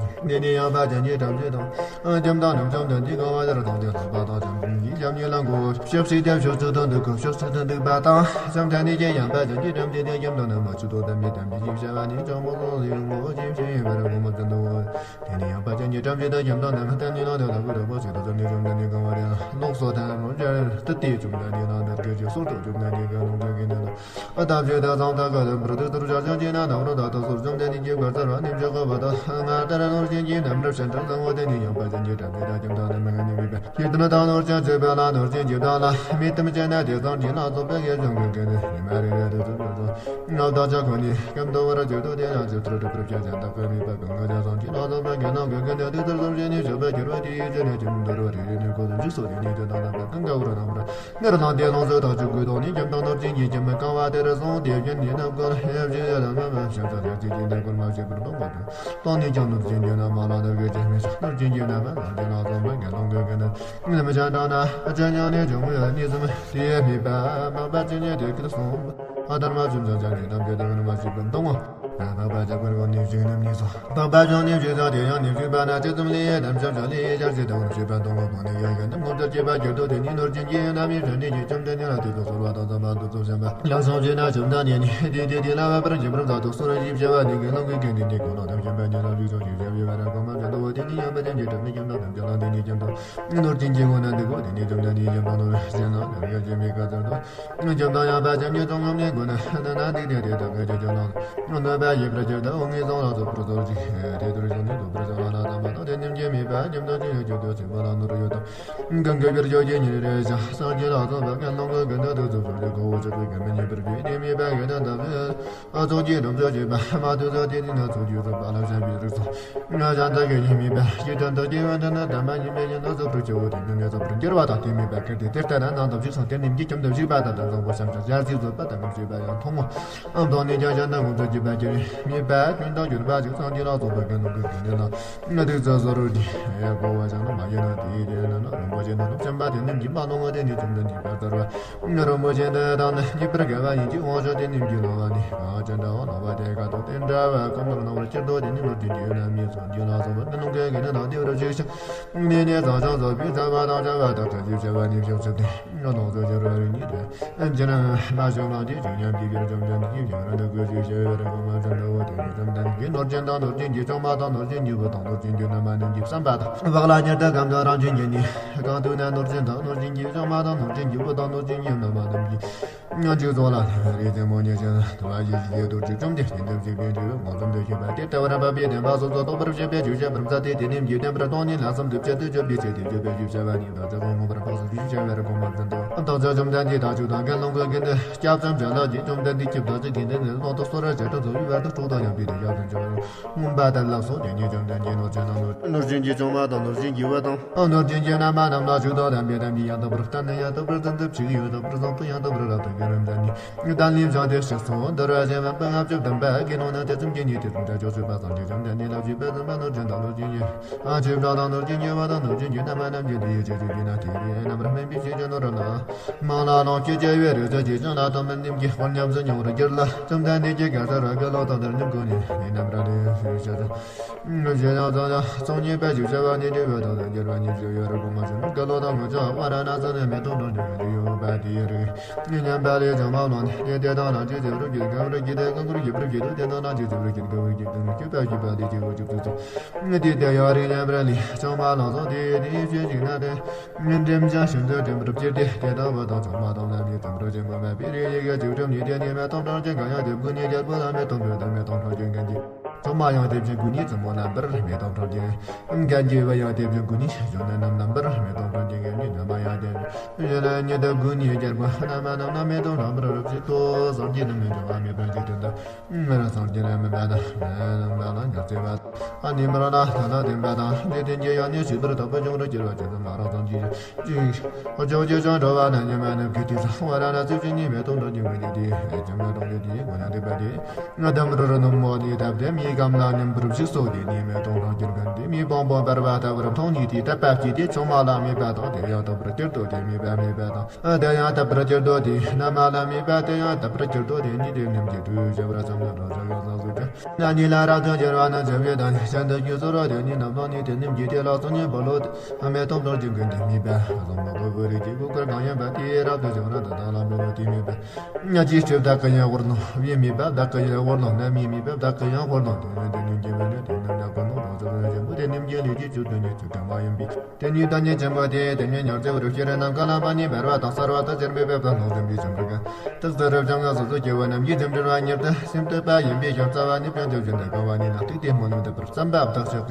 འདས་ནི་ཡང་པ་ཅན་གྱི་དམ་ཅན་དང་། ཨ་བཅོམ་ལྡན་འདས་བཅོམ་ལྡན་འདས་གང་བ་དེར་དང་དེ་ལྷག་པ་དང་བཅོམ་ལྡན་འདས་ཀྱི་ཞབས་གཉིས་ལ་མགོ་བོ་ཕྱོགས་གཅིག་སྟེ་ཕྱོགས་གཅིག་ཏུ་འདུག་གོ་ཕྱོགས་གཅིག་ཏུ་འདུག་པ་དང་བཅོམ་ལྡན་འདས་ཀྱི་ཡང་པ་ཅན་གྱི་དམ་ཅན་དེ་བཅོམ་ལྡན་འདས་མ་བཅུ་དོ་དམ་པའི་དམ་པའི་ཞིབ་བྱ་བ་ནི་ཅང་མོ་སོང་ཡོང་ངོ་ཞིབ་བྱ་ཡོད་པར་གོང་མ་བཅོམ་ལྡན་འདས་དེ་ནས་ཡང་པ་ཅན་གྱི་དམ་ཅན་དེ་བཅོམ་ལྡན་འདས་ལྟ་ནི་ལ་དེ་ལ་གུ་ར་པོ་ཞིག་ཏུ་བཅོམ་ནས་བཅོམ་ལྡན་འདས་གང་བ་དེ་ལ་ལོག་སོ་དམ་མོ་ཇ་དུ་སྟེ་བཅོམ་ལྡན་འདས་ལ་འདར་གྱི་ཅིག་སོར་དུ་བཅོམ་ལྡན་འདས་གང་ལོག་གི་གན་དེ་ལ། ཨ་ད་བྱེད་ད་ཚང་ད་ག་དམ་པར་དུ་ཏུར་བྱ་ཅང་ཅི་ན་དམ་རུ་ད་ད་སོར་བཅོམ་ལྡན་འདས་ཀྱི་བར་ཚར་བ་ནི་བྱ་ག་བ་ད་ང་ལྟར་ནོར་ཅན་གྱི་རྣམ་རབ་ཤན་ཏྲ་ལ་ངོ་དེ་ནི་ཡང་པ་ཅན་གྱི་དམ་པའི་ད་ཀྱང་ད་ནི་མ་ངན་ནི་མི་པ་ཡིད་ན་ད་ནོར་ཅན་བྱེད་པ་ལ་ནོར་ཅན་གྱི་ད་ལ་མི་དམ་ཅན་ན་དེ་ཚང་གི་ལ་སོགས་པའི་དགེ་སྦྱོང་གི་དགེ་ནི་མི་མ་རེ་རེ་དུ་ཚུར་ཚུར་ཚུར་ང་ད་ཅག་ཁོ་ནི་སྐམ་དུ་བར་བྱེད་དུ་དེ་ན་ཅི་ཚུར་དུ་པྲ་བྱ་ཅན་ད་ག་མི་པ་གང་ང་ཅག་ཚང་གི་ལ་སོགས་པའི་དགེ་སློང་གི་དགེ་ནི་དེ་ཚུར་ཚུར་བྱེད་ནི་བྱ་བའི་གྱུར་པ་དེ་ཡི་ཚེ་ནི་ཅི་མི་འདོར་བ་རེ་རེ་ནི་ཁོ་ཚུ་འཇིག་སོགས་དེ་ནི་དེ་དང་ལ་པ་གང་ག་བར་རྣམ་པར། སྔར་ལངས་ཏེ་ལོངས་སུ་ཐག་ཆོད་དགོས་དོན་ནི་བྱམས་དང་ནོར་ཅན་གྱི་བྱམས་མི་གང་བ་དེར་སོང་སྟེ་བཞིན་ཉིན་ནམ་མགོར་ཧེ་བཞིན་ཡ་དང་མ་མ་ཤམ་ས་ལེགས་ཀྱི་སྦྱིན་བདག་སྐོར་མ་བྱེད་པར་གཏོང་བ་དང་གཏོང་ནས་ཀྱང་ནོར་ཅན་གྱི་རྣམ་མ་ལ་དག་གི་བྱེད་མི་ཆོག་ནོར་ཅན་གྱི་རྣམ་པ་ལ་དེ་ལ་སོགས་པ་དགེ་སློང་གི་དགེ་ནི་ནམ་ཅན་དྲང་ན་ཨ་ཅན་ཉང་ནས་འཇོག་མི་ཡ་གཉིས་སམ་དེ་ཡ་མི་པ་མ་པ་ཅན་ཉེ་དེ་ཁྱེར་སོང་། ཨ་དར་མ་བྱུང་ཅང་ཅང་གི་རྣམ་རྒྱལ་དང་ནི་མ་ཤེས་པར་གཏོང་ངོ་། ད་བག་པ་ཅག་པར་གོ་ནི་བཞིན་ནམ་ཉིས་སོ། བག་པ་བྱུང་ནི་བཞིན་ས་དེ་ཡང་ནི་བཞིན་པ་ན་ཅི་ཙམ་ལས་དམ་ཞབས་ཞབས་ལས་ཡེ་ཞར་ཞེ་དང་ཞེས་པ་དང་ངོ་བོ་ནི་ཡང་ཡང་ནི་ངོ་མཚར་སྐྱེས་པ་གྱུར་ཏོ། དེ་ནི་ནོར་ཅན་གྱི་རྣམ་སྨིན་བྱོན་ནི་ཉིད་བཅོམ་ལྡན་འདས་ལ་དེ་ཚོ་གསོལ་བ་དང་བསམ་པ་འདི་ཚོ་བྱམས་པ་ལག་སོང་བྱས་ན་བཅོམ་ལྡན་འདས་ནི་དེ་དེ་ལ་བ་པར་འཇིམ་རམ་ས་དུ་སོང་ར་ཞིབ་བྱ་བ་ནི་དགེ་སློང་གི་དགེ་འདུན་གྱི་དགེ་སློང་དམ་ཞབས་པ་ཉེ་ལམ་རིགས་ཚོགས་ཞིབ་བྱ་བའི་བར་གོང་མ་བྱ་དོ་བོ་དེ་ནི་ཡང་པ་ཅན་གྱི་གྲུབ་མི་ཀྱང་དང་དམ་བཅའ་ལ་འདི་ནི་ཀྱང་དང་ནོར་ཅན་གྱི་ངོ་ན་འདི་གོ་དེ་ནི་བཅོམ་ལྡན་འདས་ཡང་དང་ནོར་བྱས་ན་ལ་རྒྱ་ཆེ་མི་དཀའ་ཚར་དོ། བྱམས་དང་ཡང་པ་ཅན་གྱི་ཚོགས་རྣམས་ནི་མགོ་ནས་ན་འདི་དེ་དེ་དག་གི་ཅི་ཅི་ལ་གནོད་པ་ཡི་བར་གྱུར་ཏེ་འོང་ངེས་སོང་ལ་སོགས་པར་ཚོགས་ཅིག་དེ་ཚུར་བྱུང་ནས་ཐུབ་པར་བྱ་བ་ལ་དམ་པ་དང་དེ་རྣམས་ཀྱི་མི་པ་རྒྱུ་མཐའ་ཅི་ཡང་རྒྱུ་དུ་ཆེན་པོ་ལ་ནོར་ཡོད་དོ། གང་གི་བར་གྱུར་གྱི་ཉིན་རེ་བཞག་སངས་རྒྱས་ལ་སོགས་པ་ཀུན་སློང་གི་དགེ་འདུན་དུ་ཚུལ་ཚུལ་གྱི་གོ་བོ་ཆགས་པའི་དགེ་མི་ཉེས་པར་བྱས་ཏེ་མི་པ་གི་དོན་དག་ཨ་ཚོགས་ཀྱི་སྡོམ་ཚོགས་བྱེད་པ་མ་ཐུབ་ཚོགས་དེ་ནི་ན་ཚོགས་ཀྱི་ཚོགས་པ་ལ་བྱ་བའི་རིགས་སོ། ང་བྱང་ཐག་གི་ཉི་མའི་པ་ཀྱི་དོན་དག་གི་འོན་ཏེ་ན་དམ་པ་ཉི་མའི་ཡིན་ན་ཚོགས་པར་བྱའོ། དེ་ནི་ནི་ཚོགས་པར་འགྱུར་བ་དང་དེ་མི་པ་ཀིར་ཏི་དེ་ལྟ་ན་ནང་དུ་བཞུགས་སོང་། དེ་ནི་མི་ཁྱིམ་དུ་བཞུགས་པ་དང་དང་བཟང་པོ་བྱམས་ཆགས་ཞལ་གཟིགས་བཟོད་པ་དང་ངོམས་བྱེད་པ་ཡང་མཐོང་ངོ་། ཨམ་དང་ནི་ཀྱང་གཞན་དང་ངོམས་ཚོགས་བྱེད་པ་ཀྱི་མི་པ་ཀུན་དང་གྱུར་པ་ཅིག་སངས་རྒྱས་ལ་སོགས་པ་ཀུན་སློང་གི་དགེ་འདུན་ལ་ང་དུག་ཚོད་བཟོ་རུ་ཀྱི་ཡ་གོ་བ་བྱང་ན་མ་ཡིན་ན་དེའི་དེ་ན་ན་རིན་པོ་ཆེ་ནི་ནུབ་ཅན་པ་དེ་ནི་འཇིགས་པ་ནོ་ངོ་དེ་ནི་བཅོམ་ལྡན་འཇིགས་པ་ལྟར་བ། རིན་པོ་ཆེ་འདི་དང་ནི་རྙེད་པར་དཀའ་བ་ཡིན་གྱི་དབང་ཕྱུག་དེ་ནི་འཇིགས་ལོ་བ་ནི་གང་ཅི་འདྲ་བ་ལོ་བ་དེ་ག་དོ་དེ་འདྲ་བ་ཀུན་ནར་སྣང་བར་སྤྱིར་དོ་དེ་ནི་ནོར་གྱི་འཇིགས་ན་མི་སོགས་འཇིགས་ལ་སོགས་པ་ཀུན་སྣང་གི་དགེ་འདུན་དང་དེ་བར་ཞིག་ཤིང་ནི་ནི་བཟང་ཤང་བཟོ་བའི་བཟའ་བ་དང་བྱ་བ་དག་ཁ་ཅིག་བྱ་བ་ནི་ཕྱོགས་སུ་དེ་ནོར་ཚོ་སྦྱར་བ་རིགས་ཉིད་དེ། ཨེམ་ཅི་ན་མ་བྱུང་ན་དེ་བྱུང་སྙམ་གྱི་བྱུང་བྱུང་ལྡན་གྱི་བྱུང་ར་འདུ་དགོས་ཞེས་བྱ་བའི་རིགས་མ་བྱུང་འདུ་བོ་དེ་ནི་བྱུང་ལྡན་གྱི་ནོར་ཅན་དང་ནོར་ཅན་གྱི་ཆུང་མ་དང་ནོར་ཅན་གྱི་བུ་དང་ནོར་ཅན་གྱི་ནུ་མ་རྣམས་ཀྱི་བསམ་པ་དང་བག་ལ་ཉལ་དུ་གམ་དུ་རང་བྱུང་གི་ནི་གང་དུ་ན་ནོར་ཅན་དང་ནོར་ཅན་གྱི་ཆུང་མ་དང་ནོར་ཅན་གྱི་བུ་དང་ནོར་ཅན་གྱི་ནུ་མ་རྣམས་ཀྱི་ཉོན་ཅིག་ཚོགས་ལ་ལྷ་རིགས་ཙེ་མོ་ཉེ་ཅན་དུ་བ་ཞིག་ཞིག་ཡོད་དུ་ཅིག་བཅོམ་སྟེ་དེ་འདེབས་ཞིག་པའི་འབྲས་བུ་མངོན་སུམ་དུ་ཤེས་པ་དེ་ལྟ་བར་འཕགས་པའི་བདེན་པ་སོ་སོ་རྟོགས་པར་བྱེད་པའི་ཆོས་ཅན་པར་མཛད་དེ་དེ་ནི་འཇིག་རྟེན་པར་སྟོང་ཉིད་ལ་བསམ་གྱིས་བཅད་དུ་གཅོད་པའི་ཆེད་དུ་གཅོད་པའི་ཞིབ་བྱ་བ་ནི་བདག་ཅག་གི་མངོན་པར་འཕགས་སོ་ཞེས་བྱ་བའི་རིགས་གོང་མ་བསྟན་ཏོ། བདག་ཅག་བཅོམ་ལྡན་འདས་དང་ཆོས་དང་དགེ་སློང་གི་དགེ་འདུན་སྐྱབས་སུ་མཆི་ལགས་ཀྱིས། བཅོམ་ལྡན་འདས་ཀྱི་བདག་ཅག་གི་འདི་ནི་ལོག་ཏུ་སོ་ར་བྱེད་དུ་འཛོམས་པའི་བར་དུ་གྲོགས་དང་མཉམ་པའི་དེ་ཡག་ཏུ་འཇོག་མངོན་པ་དེ་ལ་སོགས། དེ་ནས་བཅོམ་ལྡན་འདས་ནོར་ཅན་དང་ནོར་ནོར་ཅན་གྱི་ཆུང་མ་དང་ནོར་ཅན་གྱི་བུ་དང་ནོར་ཅན་གྱི་མནའ་མ་རྣམས་ལ་ཆོས་དང་ལྡན་པའི་དམ་པའི་ཡང་དག་པར་བསྟན་ནས་ཡང་དག་པར་བརྩོན་འགྲུས་ཆེ་ཡང་དག་པར་བཟང་པོ་ཡང་དག་པར་རབ་ཏུ་གོ་རིམ་ལྡན་ནི་གདན་ལས་བཞེངས་ཏེ་གཤེགས་སོ། འདུལ་བ་ཞེས་པ་པོད་ལྔ་བཅུ་བདུན་པ་གི་ནང་ན་ཐེག་ཆུང་གི་ནི་ཐེག་ཆུང་དྲུག་ཅུ་རེ་བ་སངས་རྒྱས་བཅོམ་ལྡན་འདས་ལ་བཞེད་པ་གསུམ་པ་ནོར་ཅན་དང་ནོར་ཅན་གྱི་ཨ་ཆོས་པ་དང་ནོར་ཅན་གྱི་བུ་དང་ནོར་ཅན་གྱི་མནའ་མ་རྣམས་ཀྱི་དེ་ཡི་ཆེ་ཆུང་གི་ན་དེ་ཡི་རྣམ་པར་སྨིན་པའི་ཆོས་ཀྱི་ནོར་རྣམས་ལ་མང་ལ་ལོངས་སྤྱོད་བྱ་བའི་རིགས་སུ་ཆེ་ཆུང་ལ་དང་མི་ནིམ་གྱི་དཔལ་ཉམས་སུ་མྱོང་བར་འགྱུར་ལ། བཅོམ་ལྡན་འདས་ཀྱིས་ག་ས་ར་གི་ལོ་དང་དེར་ཉམས་གོ་ནས་ནི་རྣམ་ར་རེ་ཞུ་བྱ་དང་། ཞེས་དང་ཚོགས་ཀྱང་ཚོགས་གཉིས་པ་ཞིག་བྱ་བ་ནི་འབྲས་བུ་དང་དང་འགྱུར་བ་ཉིད་ཞིག་ཡོད་རུང་གོང་མ་བཞིན་དུ་དགེ་སློང་དང་ངོ་ཅོག་ཝཱ་ར་ཎ་སི་ནས་མེ་ཏོག་འགྲོ་འདོད་ཀྱི་ཡོད་པ་དེའི་རིགས་ཉན་པ་ལས་བྱུང་བ་ལོན་ཏེ་དེ་དང་རང་གཅིག་ཅེས་པར་གྱུར། གང་རུ་གྱི་དེ་གང་གུར་གྱི་པར་གྱི་དུ་དེ་དང་རང་གཅིག་ཅེས་པར་གྱུར། གང་རུ་གྱི་དུ་ནི་སྐྱོད་པ་གྱུར་པ་ལས་ཀྱི་འོ་ཅུག་ཏུ་སོང་། དེ་དེ་ཡང་རིགས་ཉན་པར་ལས་བྱུང་བ་ལོན་སོང་། དེ་དེའི་ཕྱོད་ཅིག་ན་དེ་འགྲིམ་ཅང་ཤིན་ཏུ་འགྲིམ་པར་བྱེད་དེ་དེ་དང་བུ་དང་ཆུང་མ་དང་ལམ་ཡི་དུམ་གྲོ་ཆེན་པོ་མེད་པའི་རིགས་ཡི་གེ་བཅུ་གྲུབ་ཉིད་དེ་ནི་མེ་ཏོག་གྲོང་ཁྱེར་གང་ཡང་དེ་དགུ་ནི་རྒྱལ་པོ་ལ་མེ་ཏོག་འབུལ་དང་མེ་ཏོག་གྲོང་ཁྱེར་གན་གྱི། ཚོགས་མ་ཡང་དེ་བཞིན་དགུ་ནི་བཙུན་མོ་རྣམ་པར་མེ་ཏོག་གྲོང་ཁྱེར་གན་གྱི། བུ་ཡང་དེ་བཞིན་དགུ་ནི་གཞོན་ནུ་རྣམས་རྣམ་པར་མེ་ཏོག་གྲོང་ཁྱེར་གན་གྱི། མནའ་མ་ཡང་དེ་བཞིན་གཞོན་ནུ་ཉིད་དུ་དགུ་ནི་རྒྱལ་པོ་མནའ་མ་རྣམས་ལ་མེ་ཏོག་རྣམ་པར་རབ་བྱེད་དོ། སངས་རྒྱས་རྣམས་ནི་འབྱུང་བ་མེད་པར་འཇིག་རྟེན་དུ། སངས་རྒྱས་རྣམས་མེད་པ་དང་མེད་པ་ལ་ཉེར་བརྩེ་བ། ཨ་ནི་མ་ར་ན་ད་ལ་བདེན་པ་དང་འཇིག་རྟེན་གྱི་ཡང་ནི་ཞིག་པར་དག་པ་འབྱུང་རུ་སྐྱེ་བ་ཅན་དུ་མ་རང་སངས་རྒྱས་ཅིག་ཨོ་ཅོག་ཅེས་བྱ་འགྲོ་བ་ན་ཉི་མ་རྣམས་ཀྱི་དུས་སུ་ཝཱ་ར་ཎ་སིའི་ཕྱི་ནས་མེ་ཏོག་འགྲོ་རྒྱུ་མི་འདུག་སྟེ། ཨེ་ཅེ་མེ་ཏོག་གི་དེའི་སྒོ་ནས་འདུས་པ་དེ། ང་དམ་རུ་རུ་ནུ་མོ་ནི་བཏབ་སྟེ་མིའི་རྒྱབ་ལ་ཉམས་པར་བཞུགས་སོ། དེ་ནས་མེ་ཏོག་རང་གྱུར་གན་དེ་མིའི་བོང་བུ་འབར་བ་ལྟ་བུར་མཐོང་ནས་དེས་དད་པ་སྐྱེས་ཏེ་ཆུང་མ་ལ་མོས་པ་དང་དེ་ཡང་དག་པར་གྱུར་ཏོ། དེས་མོས་པ་མོས་པ་དང་དེ་ཡང་དག་པར་གྱུར་ཏོ། དེས་མནའ་མ་ལ་མོས་པ་དེ་ཡང་དག་པར་གྱུར་ཏོ། དེ་ནས་དེ་རྣམས་ཀྱི་དུས་བྱ་བར་བསམ་ན་གྲོགས་བྱ་ཡང་བཟང་ཟུག་ཀྱང་ན་ཉིད་ལ་རབ་ཏུ་འགྱུར་བ་ནི་བྱ་བའི་དང་ནི་གཞན་དུ་སྐྱེ་སོ་ར། དེ་ནས་རྣམ་སྣང་ནི་དེ་རྣམས་ཀྱི་དེ་ལ་སོ་ཉིད་པ་ལོ། མེ་ཏོག་འབྲོང་ཆེན་ཀུན་གྱི་མོས་པ་བཟང་མོ་གོ་བོ་རིགས་ཀྱི་གོ་སྐུར་གང་ཡིན་པ་དེའི་རབ་ཏུ་བྱུང་རབ་ཏུ་དང་ལ་མོ་ལོ་དེ་མོས་པ། ཉ་ཅིག་སྤྱིར་བདག་གི་ཡང་བོར་ནོ། བའི་མོས་པ་བདག་གི་ཡང་བོར་ནོ། ན་མིའི་མོས་པ་བདག་གི་ཡང་བོར་ནོ། དེ་ཡང་དེ་ནི་རྒྱལ་བོ་ནི་དེ་རྣམས་ལ་གོ་ནོ་རང་ཚོ་རང་བཞིན་པོ་དེ་རྣམས་ཀྱི་ལུས་ཀྱི་བཅུད་དུ་ནི་བཅུད་ཀྱང་མ་ཡིན་པས། དེ་ནི་བདག་ཉིད་ཆེན་པོ་དེ་དེ་ཉིད་ཉག་ཚེ་བར་ཤེས་རབ་རྣམས་ག་ལ་མ་ནི་འབར་བ་དང་གསལ་བ་དང་ཟེར་མི་འབེབས་དང་ལྷུང་བཟུམ་གྱི་བྱུང་འགྲོ་གན། དག་ས་རབ་འབྱམས་ངང་སོ་སོ་སྐྱེ་བོ་རྣམས་ཀྱི་འཇིམ་འགྲིལ་བ་མྱུར་དུ་སེམས་གཏོད་པ་ཡིན་པས་ཀྱང་རྩ་བ་ནི་དཔལ་འབྱོར་བཞིན་དུ་གང་བ་ནི་ལ་ཐུག་སྟེ་སྨོན་ལམ་འདེབས་པར་བསམ་པ་བདག་ཅག་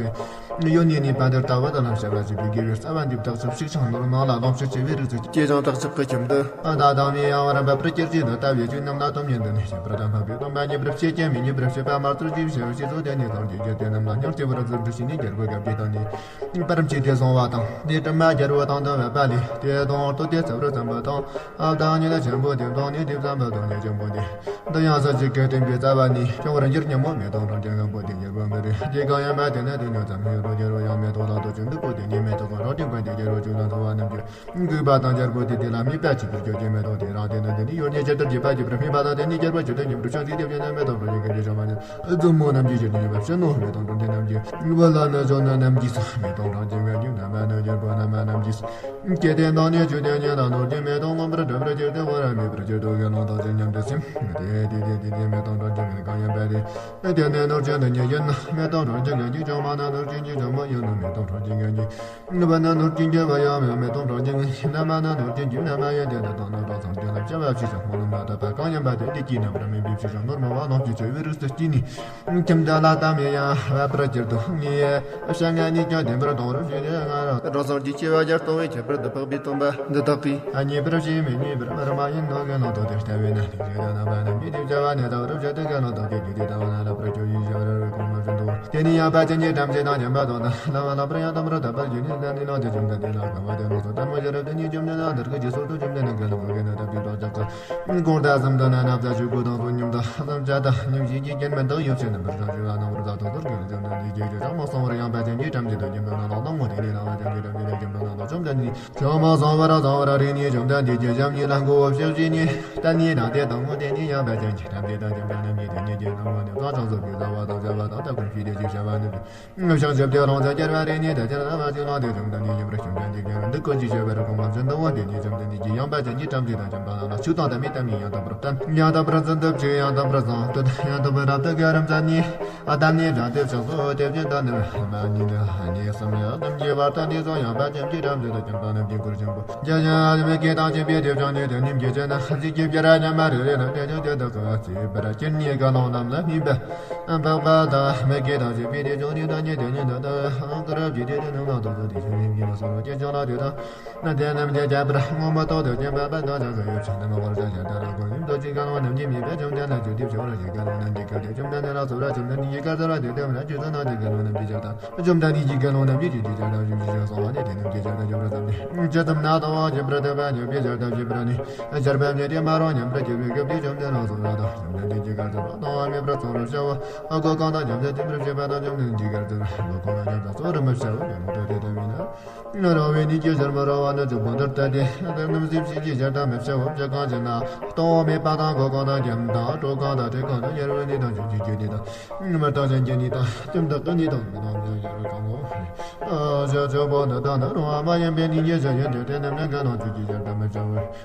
གི་ཡོད་ནི་ནི་པ་འདིར་ལྟ་བ་དང་ལམ་བྱ་བ་ཞིག་གི་དགེ་བའི་རྩ་བ་འདི་བདག་ཅག་ཞིག་ཆང་ནོར་ནང་ལ་ལོངས་སྤྱོད་ཆེ་བའི་རིགས་སུ་སྐྱེས་ཀྱང་བདག་ཅག་གི་ཁྱིམ་དུ་ཨ་ད་དང་མི་ཡང་བར་འབབ་པར་གྱུར་ཅིག་ཏུ་ལྟ་བའི་ཆོས་རྣམས་ལ་སྟོབས་ཉིད་དུ་ནི་བྱེད་པར་དང་འཕགས་པའི་སྟོན་པ་མཉེས་པར་བྱེད་ཀྱང་མི་མཉེས་པར་བྱེད་པ་མ་ཚུར་གྱིས་བྱ་བའི་ཤེས་སོ། དེ་ནི་སངས་རྒྱས་ཀྱི་དེ་རྣམས་ལ་སྙིང་རྗེ་བར་བརྩོན་འགྲུས་བྱས་ནས་རྒྱལ་པོ་གབ་ཀྱི་དང་ནི། པར་མཆིས་ཏེ་སོང་བ་དང་། དེ་དྲི་མ་རྒྱལ་པོ་དང་དུ་བབས་པ་ལས། དེ་དང་ལྟོས་ཏེ་ཚེ་བར་བསམ་པ་དང་། ཨ་བདག་ཉིད་ཆེན་པོ་དེ་དང་ནི་དེ་བསམ་པ་དང་ནི་ཆེན་པོ་དེ། འདི་ཡང་ས་གཅིག་གི་སྟེང་གི་རྩ་བ་ནི། ཁྱོད་རང་རྒྱལ་ཉམས་མོ་མེ་ཏོག་རང་རྒྱལ་ངན་པོ་དེ་རྒྱལ་པོ་མི་རིགས་དེ་གང་ཡིན་པ་དེ་ནི་དེ་ཉོ་ཙམ་ཡོད་རོ་རྒྱལ་པོ་ཡང་མེ་ཏོག་ལ་ལྟོས་ཅིང་འདུག་གོ། དེ་ནི་མེ་ཏོག་གི་རང་རྒྱལ་ཀུན་དེ་རྒྱལ་པོ་ཆུ་ལ་འཐོར་བ་རྣམས་ཀྱི། གུས་པ་དང་རྒྱལ་པོ་དེ་དེ་ལ་མོས་པ་བྱེད་པར་གྱུར་ཅིང་མེ་ཏོག་དེ་རང་དེ་ནི་དེ་ནི་ཡོད་ནས་ཇི་ལྟར་བགྱིས་པ་བགྱིས་པར་སྨྲས་པ་དང་། དེ་ནི་རྒྱལ་པོ་ཇི་ལྟར་མཉེས་པར་ཤོག་ཅིག་དེ་བཞིན་ནི་མེ་ཏོག་འགྲོ་ཞིང་ཀུན་གྱི་བྱ་བ་ནི། བཙུན་མོ་རྣམས་ཀྱིས་ཞལ་ནས་ཉེ་བར་བྱིན་ནོ། མེ་ཏོག་འགྲོ་མཁན་རྣམས་ཀྱིས། བུ་ལ་ནི་གཞོན་ནུ་རྣམས་ཀྱིས་སོ། མེ་ཏོག་འགྲོ་མཁན་རྣམས་ཀྱིས། མནའ་མ་ནི་རྒྱལ་པོ་མནའ་མ་རྣམས་ཀྱིས། སྐྱེ་དེ་དང་ནི་ཆོས་དེ་ཉིད་ལ་ནོར་གྱི་མེ་ཏོག་མངོན་པར་འགྲུབ་པར་གྱུར་ཏེ་འོ་ར་མེད་པར་གྱུར་ཏོ། དགེ་སློང་དག་ཅིང་མཉམ་དུ་སེམས། དེ་དེ་དེ་དེ་དེ་མེ་ཏོག་འགྲོ་མཁན་རྣམས་གང་ཡིན་པ་དེ། དེ་ནི་ནོར་གྱི་འདི་ཉིད་ཡིན་ན། མེ་ཏོག་འགྲོ་མཁན་རྣམས་ཀྱིས། ཆུང་མ་ནི་ནོར་གྱི་ཆུང་མ་ཡིན་ན། མེ་ཏོག་འགྲོ་མཁན་རྣམས་ཀྱིས། བུ་ནི་ནོར་གྱི་བུ་ཡང་མེ་ཏོག་འགྲོ་མཁན་རྣམས། མནའ་མ་ནི་ནོར་གྱི་མནའ་མ་ཡིན། དེ་ནི་དང་ནི་རང་སངས་རྒྱས་ལ་བྱ་བ་ཕྱི་ཞིང་སྨོན་ལམ་མ་དག་པ་གང་ཡིན་པ་དེ། དེ་སྐྱེས་རྣམ་པར་སྨིན་པའི་ཕྱི་ཞིང་ནོར་མང་བ་ལོངས་སྤྱོད་ཆེ་བའི་རིགས་སུ་སྐྱེས་ནས། ཁྱིམ་དུ་ལ་ལྟ་མི་ཡང་བབ་པར་གྱུར་ཏོ། ངའི་ཨ་ཤ་ང་ནི་ཀྱང་བདེན་པར་གཏོང་རབས་ཞུས་ཏེ། ང་རང་རང་སངས་རྒྱས་སྐྱེ་བ་བརྒྱར་གཏོང་བའི་ཁྱད་པར་དུ་འཕགས་པའི་སྟོན་པ་འདི་དག་གིས། ཨ་མཉེས་པར་བྱས་མི་མཉེས་པར་བར་མ་ཡིན་ནོ། དགེ་སློང་དག་དེ་ལྟ་བས་ན། དེ་ཞེས་བྱ་བ་ནི་དག་རབ་བྱེད་དེ་དགེ་སློང་དག་གིས་དེ་ལྟ་བ་ན་ལབ་པར་གྱུར་ཅིག་བྱ་བ་རབ་རིབ་གོང་མ་བཞིན་དུ། དེ་ནས་ཡང་དཔལ་ཅན་གྱི་བྲམ་ཟེ་དང་མཉམ་པ་དང་དང་ལ་བ་ལ་པར་ཡང་དམ་པར་དད་པར་གྱུར་ནས་ལ་ནི་ལ་དེ་བཅོམ་ལྡན་འདས་ལ་དགའ་བ་དེ་ལོག་སོ། ལྟད་མོ་ཞེས་རབ་དེ་ཉིད་བཅོམ་ནས་ན་འདིར་གི་རྗེས་སོར་དུ་བཅོམ་ལྡན་འདས་ལ་བོད་ཀྱི་ན་ཐབས་ཀྱི་བདག་ཅག་གི་གོང་དུ་གསུམ་དུ་ན་ན་བཟའ་ཆོས་གོས་དང་བསོད་སྙོམས་དང་བསམ་བྱ་དང་སྙུང་གཞི་གི་རྐྱེན་མི་འདག་ཡོད་ཕྱིར་རྣམ་པར་བྱང་ཆུབ་ལ་གནང་བར་མཛད་དོ། ཚུར་གྱུར་ནས་བཅོམ་ལྡན་འདས་ཀྱིས་ཀྱང་མ་སོང་བར་ཡང་དཔལ་ཅན་གྱི་བྲམ་ཟེ་དང་མཉམ་པ་ན་ལོག་ལྟ་མོ་དེ་ནས་ལ་བ་ཅན་གྱི་བྲམ་ཟེ་དང་མཉམ་པ་ན་ལོག་བཅོམ་ལྡན་འདས་ཀྱང་མ་སོང་བར་སོང་བར་རིག་ནས་བཅོམ་ལྡན་འདས་ཀྱིས་ཞབས་གཉིས་ལ་མགོ་བོ་ཕྱག་བཞི་ནས་བསྟན་ནས་དང་དེ་དང་མོ་དེ་ནས་ཡང་དཔལ་ཅན་གྱི་བྲམ་ཟེ་དང་མཉམ་པ་རྣམས་ཀྱིས་དེ་ཉིད་ཀྱི་ལྟད་མོ་ནི་བཀའ་ཅང་ཟོ་བའི་ལྟ་བ་དང་བྱ་བ་དང་ལྟ་ཀུན་ཤེས་དེ་ཅིག་བྱ་བ་ནི། ཤིང་རྒྱབ་སྟེ་ལོངས་སུ་གྱུར་པ་རེ་ནི་ད་ཅི་ལ་བ་ཅི་ལོ་དེ་བཅོམ་ལྡན་འདས་ཡུམ་ར་ཤིང་ཅན་གྱི་རྒྱལ་འདི་ཀུན་གྱི་བྱེད་པར་གོང་མ་བཞིན་དུ་འོང་། དེ་ནས་བཅོམ་ལྡན་འདས་ཀྱིས་ཡང་དཔལ་ཅན་གྱི་བྲམ་ཟེ་དང་མཉམ་པ་རྣམས་ལ་ཆོས་དང་ལྡན་པའི་ལྟད་མོ་ཡང་དག་པར་བསྟན། ཡང་དག་པར་བརྩོན་འགྲུས་ཆེ། ཡང་དག་པར་བཟང་སྟོད། ཡང་དག་པར་རབ་ཏུ་གོ་རིམ་བྱས་ནས། ཨ་ད་ནི་རང་དེ་ཕྱག་སོ་དེ་བཞིན་དུ་ནི་མ་ཉིད་ནི་གསུམ་ཡང་དམ་གྱི་བར་དུ་འདི་ཚོ་ཡང་དཔལ་ཅན་གྱི་བྲམ་ཟེ་དང་མཉམ་པ་རྣམས་ཀྱིས་གུར་ཆེན་པོ་རྒྱ་ཡང་མི་སྐད་དང་ཆེན་པོས་དེ་བྱུང་ནས་དེ་ནི་མགྱོགས་ཆེ་ན་གཟིགས་ཀྱི་བྱ་ར་ཉམས་མ་རེ་རེ་ན་དེ་ཚོ་དེ་དག་གི་བརྩེ་བར་གྱུར་ནས་དགེ་སློང་རྣམས་ལ་སྨྲས་པ། འཕགས་པ་དང་མི་དགེ་དང་བཅས་པའི་དེ་ཅུང་ནི་དང་ཉེ་དེ་ཉིད་དུ་དང་ཀུ་རུ་བཅས་ཏེ་དེ་རྣམས་ལ་དོགས་སུ་དེ་ཆོས་ཉིད་ཉིད་ལ་སོགས་པ་སྐྱེ་ཆུང་ལ་དེ་དང་། ན་དེ་རྣམས་ཀྱི་ཁྱད་པར་ངོ་མ་རྟོགས་དུ་བྱེད་པ་པ་དང་ཅང་གི་ཡོད་ཕྱིར་ན་མ་བར་ཅང་ཞེས་བརྡ་ལ་གོ་ཡིན་དུ་ཅི་དགེ་སློང་རྣམས་ཀྱིས་མོས་པས་བཅོམ་ལྡན་འདས་ཀྱི་དེ་བྱོན་ར་ཞེས་དགེ་སློང་རྣམས་ཀྱིས་བཀའ་སྩལ་ཏེ། བཅོམ་ལྡན་འདས་ལ་གསོལ་ར། བཅོམ་ལྡན་འདས་ཀྱིས་བཀའ་སྩལ་པ་དེ་ལྟ་བུ་ན་ཁྱེད་ཚོ་ན་དེ་དགེ་སློང་རྣམས་ཀྱིས་ཅི་ལྟར་བྱུང་། བཅོམ་ལྡན་འདས་ཀྱིས་དགེ་སློང་རྣམས་ཀྱིས་ཅི་ལྟར་བྱུང་ཞེས་གསུངས་པ་ནི་དེ་རྣམས་ཀྱིས་ཅི་ལྟར་བྱུང་བར་བསམས་ཏེ། ཇི་ཙམ་ན་དང་བ་ཇི་ལྟར་ཐོས་པ་ཉམས་པའི་ཆར་དང་བཞིན་པར་ནི། ཆར་པ་ཉིད་དེ་མ་རུངས་སྙམ་པར་གྱུར་པའི་སྐབས་དེ་བཅོམ་ལྡན་ལ་གསོལ་བ་དང་། བཅོམ་ལྡན་འདས་ཀྱིས་བཀའ་སྩལ་པ། གཏོང་བ་མེད་པར་ཚོར་བར་བྱའོ། སྒོ་གང་དང་མཉམ་དུ་ཐིམ་པར་བྱེད་པ་དང་། བཅོམ་ལྡན་འདས་ཀྱིས་བཀའ་སྩལ་པ། སྒོ་གང་དང་མཉམ་དུ་ཚོར་བར་མི་བྱའོ། དགེ་སློང་དག་དེ་ལྟ་བས་ན། རུང་བའི་གནས་ཀྱི་ཕྱིར་མི་རུང་བ་རྣམས་ཀྱང་གང་ལྟར་ལྟ་སྟེ། དེ་རྣམས་སེམས་ཅན་གྱི་ཕྱིར་དང་མི་བྱའོ། ཇི་གང་ཞེ་ན། གཏོང་བ་མེད་པ་དང་། སྒོ་གང་དང་མཉམ་དང་། གྲོ་གང་དང་། བྲེ་གང་དང་། དམྱལ་བའི་གནས་དང་། བྱིའུ་གི་གནས་དང་། མི་རྟག་ཅན་གྱི་གནས་དང་། ལྟེམ་དག་གི་གནས་དང་། མི་རྟག་ཅན་གྱི་གནས་དང་། ཞེས་བྱ་བ་ནི་བདག་ནི་རུང་བ་མ་ཡིན་པའི་གནས་ཀྱི་ཕྱིར་ཡིན་ཏེ། དེ་རྣམས་ནི་དགེ་སློང་ཚོགས་ཀྱི་ཕྱིར་དུ་མི་བྱའོ།